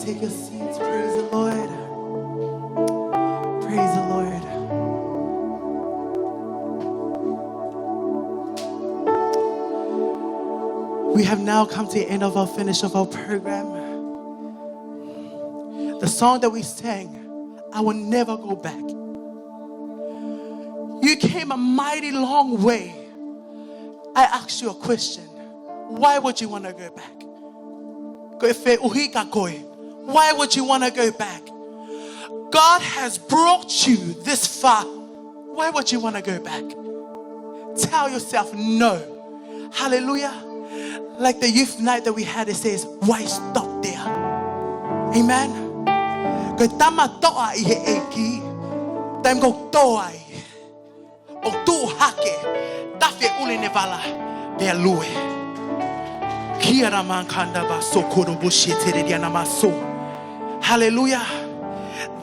Take your seats. Praise the Lord. Praise the Lord. We have now come to the end of our finish of our program. The song that we sang, "I Will Never Go Back." You came a mighty long way. I ask you a question. Why would you want to go back? Ko e fehuʻi kia koe. Why would you want to go back? God has brought you this far. Why would you want to go back? Tell yourself no. Hallelujah. Like the youth night that we had, it says, "Why stop there?" Amen. Ko e tama toʻa ʻi he ʻEiki. Taimi ʻoku tō ai, ʻo tuʻu hake, tafe ʻuli nevala, pea lue. Kia ra mankanda ba sokoro bo shetere dia na maso. Hallelujah.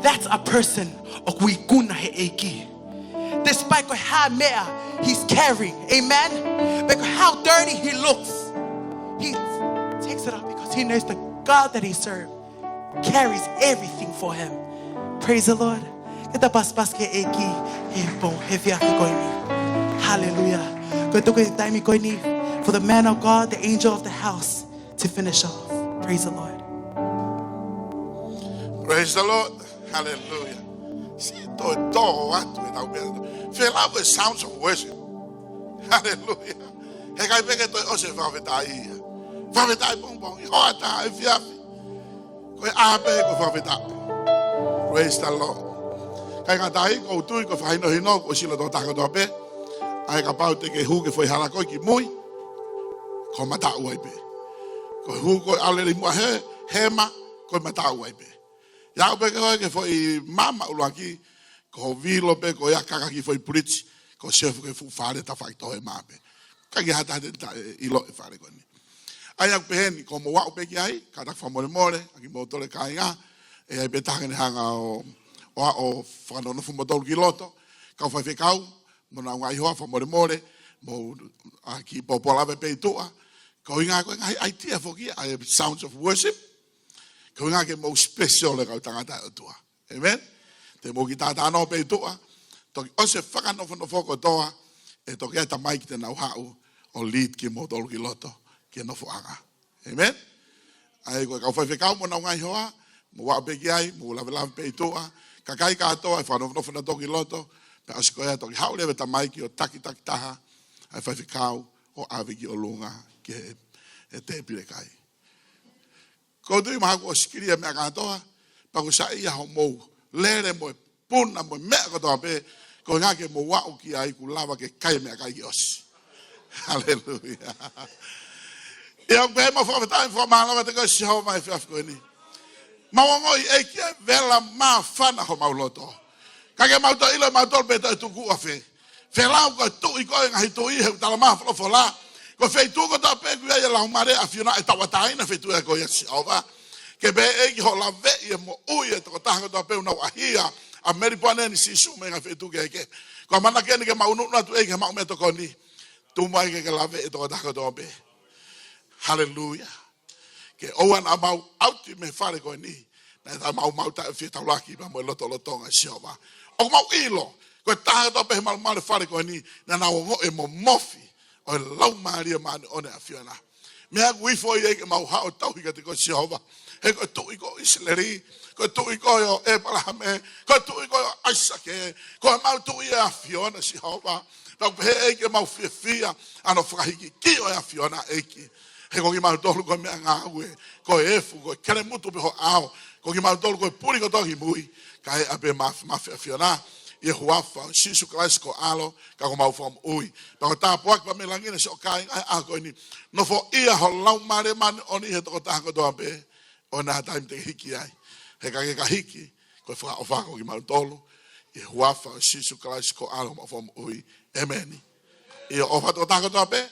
That's a person ʻoku ikuna he ʻEiki. Despite ko e hā e meʻa he's carrying. Amen. But how dirty he looks, he takes it up because he knows the God that he serves carries everything for him. Praise the Lord. Ke ta paspas ki he ʻEiki he pō, he efiafi ko eni. Hallelujah. Ko e tuku e taimi ko eni for the man of God, the angel of the house, to finish off. Praise the Lord. Praise the Lord. Hallelujah. Siʻi toe tō atu e tau pea. Feel up with sounds of worship. Hallelujah. He ʻikai pē ke toe ʻosi e fakafetaʻi ia. Fakafetaʻi pongipongi, hoʻatā, efiafi. Ko e ʻā pē ko e fakafetaʻi. Praise the Lord. Kāinga, ʻoku ou tui ko e fakahinohino kuo ʻosi ʻilo ʻe he tokotaha kotoa pē. ʻA ia kapau te ke hū ki he foʻi hala ko ē ki mui, ko e mataʻu ai pē. Ko e hū ko ē ʻo lele ʻi muʻa he hema, ko e mataʻu ai pē. ʻI ai pē ke hū ki he foʻi maama ʻuluaki, ko hoʻo vilo pē ko ia ʻo kaka ki he foʻi puliti, ko e sio ki he fuʻu fale tafaʻaki toʻo e mā pē. ʻIkai ke ʻi ai ha taha te ne taʻeʻilo e fale ko eni. ʻA ia ʻoku pehē ni, ko hoʻomou aʻu pē ki ai, kātaki fakamolemole, ʻa kimoutolu kāinga, ʻe ʻi ai pē taha ke ne hanga ʻo, ʻo, ʻo fakanonofo kimoutolu ki loto, kau faifekau, mo e ngaahi hoa, fakamolemole, mou, ʻa, kiʻi pōpula pē ʻi tuʻa, ko e ʻuhinga ko e ngaahi ʻaitia foki, ʻa e sounds of worship, ko e ʻuhinga ke mou special e kau tangata ʻo e ʻOtua. Amen. Te mou kiʻi talanoa pē ʻi tuʻa. Toki ʻosi e fakanofonofo kotoa, ʻe toki ʻi ai e tamaiki te nau haʻu ʻo lead kimoutolu ki loto, ki he nofoʻanga. Amen. ʻA ia ko e kau faifekau mo e ngaahi hoa, mou aʻu pē ki ai, mou lavelave pē ʻi tuʻa. Kakai kātoa, ʻe fakanofonofo nautolu ki loto, pea ʻosi ko ia toki haʻu leva e tamaiki ʻo takitaki taha ʻa e faifekau ʻo ʻave ki ʻolunga ki he, he tēpile kai. ʻOku ou tui mahalo kuo ʻosi kili e meʻa kātoa, pea ʻoku ou saiʻia hoʻomou lele mo e puna mo e meʻa kotoa pē, ko e ʻuhinga ke mou aʻu ki ai kuo lava ke kai e meʻakai ke ʻosi. Haleluia. ʻIo, ʻoku pehē mo e fakafetaʻi, fakamālō atu kia Sihova he efiafi ko eni. Mau ongoʻi ʻEiki ʻa e vela māfana homau loto. Ka ke mau toe ʻilo mautolu pe toe tuku ʻafē. Felau ko e tuʻi ko e ngaahi tuʻi he ʻoku talamai ʻe he folofola. Ko e feituʻu kotoa pē ʻoku ʻi ai e Laumālie ʻo e ʻAfiona ʻe tauʻatāina e feituʻu ko ia, Sihova. Ke pehē ʻEiki hoʻo laveʻi e moʻui e tokotaha kotoa pē ʻoku nau ʻaʻahi ʻa Melipoane ni, Sīsū, mei he ngaahi feituʻu kehekehe. Ko e ʻamanaki eni ke mau ʻunuʻunu atu ʻEiki ke mau meʻatokoni. Tuku muʻa ʻEiki ke laveʻi e tokotaha kotoa pē. Haleluia. Ke ʻoua naʻa mau ʻauti mei he fale ko eni, naʻa mau, mau taʻefie taulaki pea mo e lotolotonga, Sihova. ʻOku mau ʻilo, ko e taha kotoa pē he malumalu e fale ko eni, naʻa nau ongoʻi e momofi ʻo e Laumālie Māʻoniʻoni ʻo e ʻAfiona. Meʻa ʻoku ifo ia ke mau haʻu ʻo tauhi kiate koe, Sihova. He ko e tuʻi ko ʻIsileli, ko e tuʻi ko ē ʻo ʻĒpalahame, ko e tuʻi ko ē ʻo ʻAisake, ko e mau tuʻi e ʻAfiona, Sihova. Pea ʻoku pehē ʻEiki ʻemau fiefia ʻa hono fakahikihiki ʻo e ʻAfiona, ʻEiki. He ko kimautolu ko e meʻangāue, ko e efu, ko e kelemutu pē ho ʻao, ko kimautolu ko e puli kotoa ki mui, kae ʻapē mafimafi ʻAfiona, ʻi he huafa ʻo Sīsū Kalaisi ko ho ʻAlo, ka ko homau Fakamoʻui. Pea ko e tāpuaki pē mei langi ʻa siʻo kāinga he ʻaho ko eni, nofoʻia ho Laumālie Māʻoniʻoni he tokotaha kotoa pē, ʻo ʻi ai ha taimi te ke hiki ai. He ka ke ka hiki, ko e fakaʻofa ko kimautolu, ʻi he huafa ʻo Sīsū Kalaisi ko ho ʻAlo mo homau Fakamoʻui. ʻĒmeni. ʻIo, ʻofa atu ki he tokotaha kotoa pē,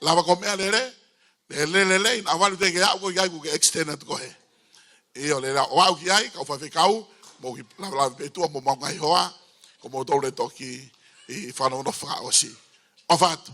lava ko e meʻa lelei, lelei, lelei, naʻa valu te ke aʻu koe ki ai kuo ke extend atu koe. ʻIo, lelei, ʻo aʻu ki ai, kau faifekau, mou kiʻi lavelave pē ʻi tuʻa mo homau ngaahi hoa, ko moutolu ʻe toki ʻi he fakanofonofo fakaʻosi. ʻOfa atu.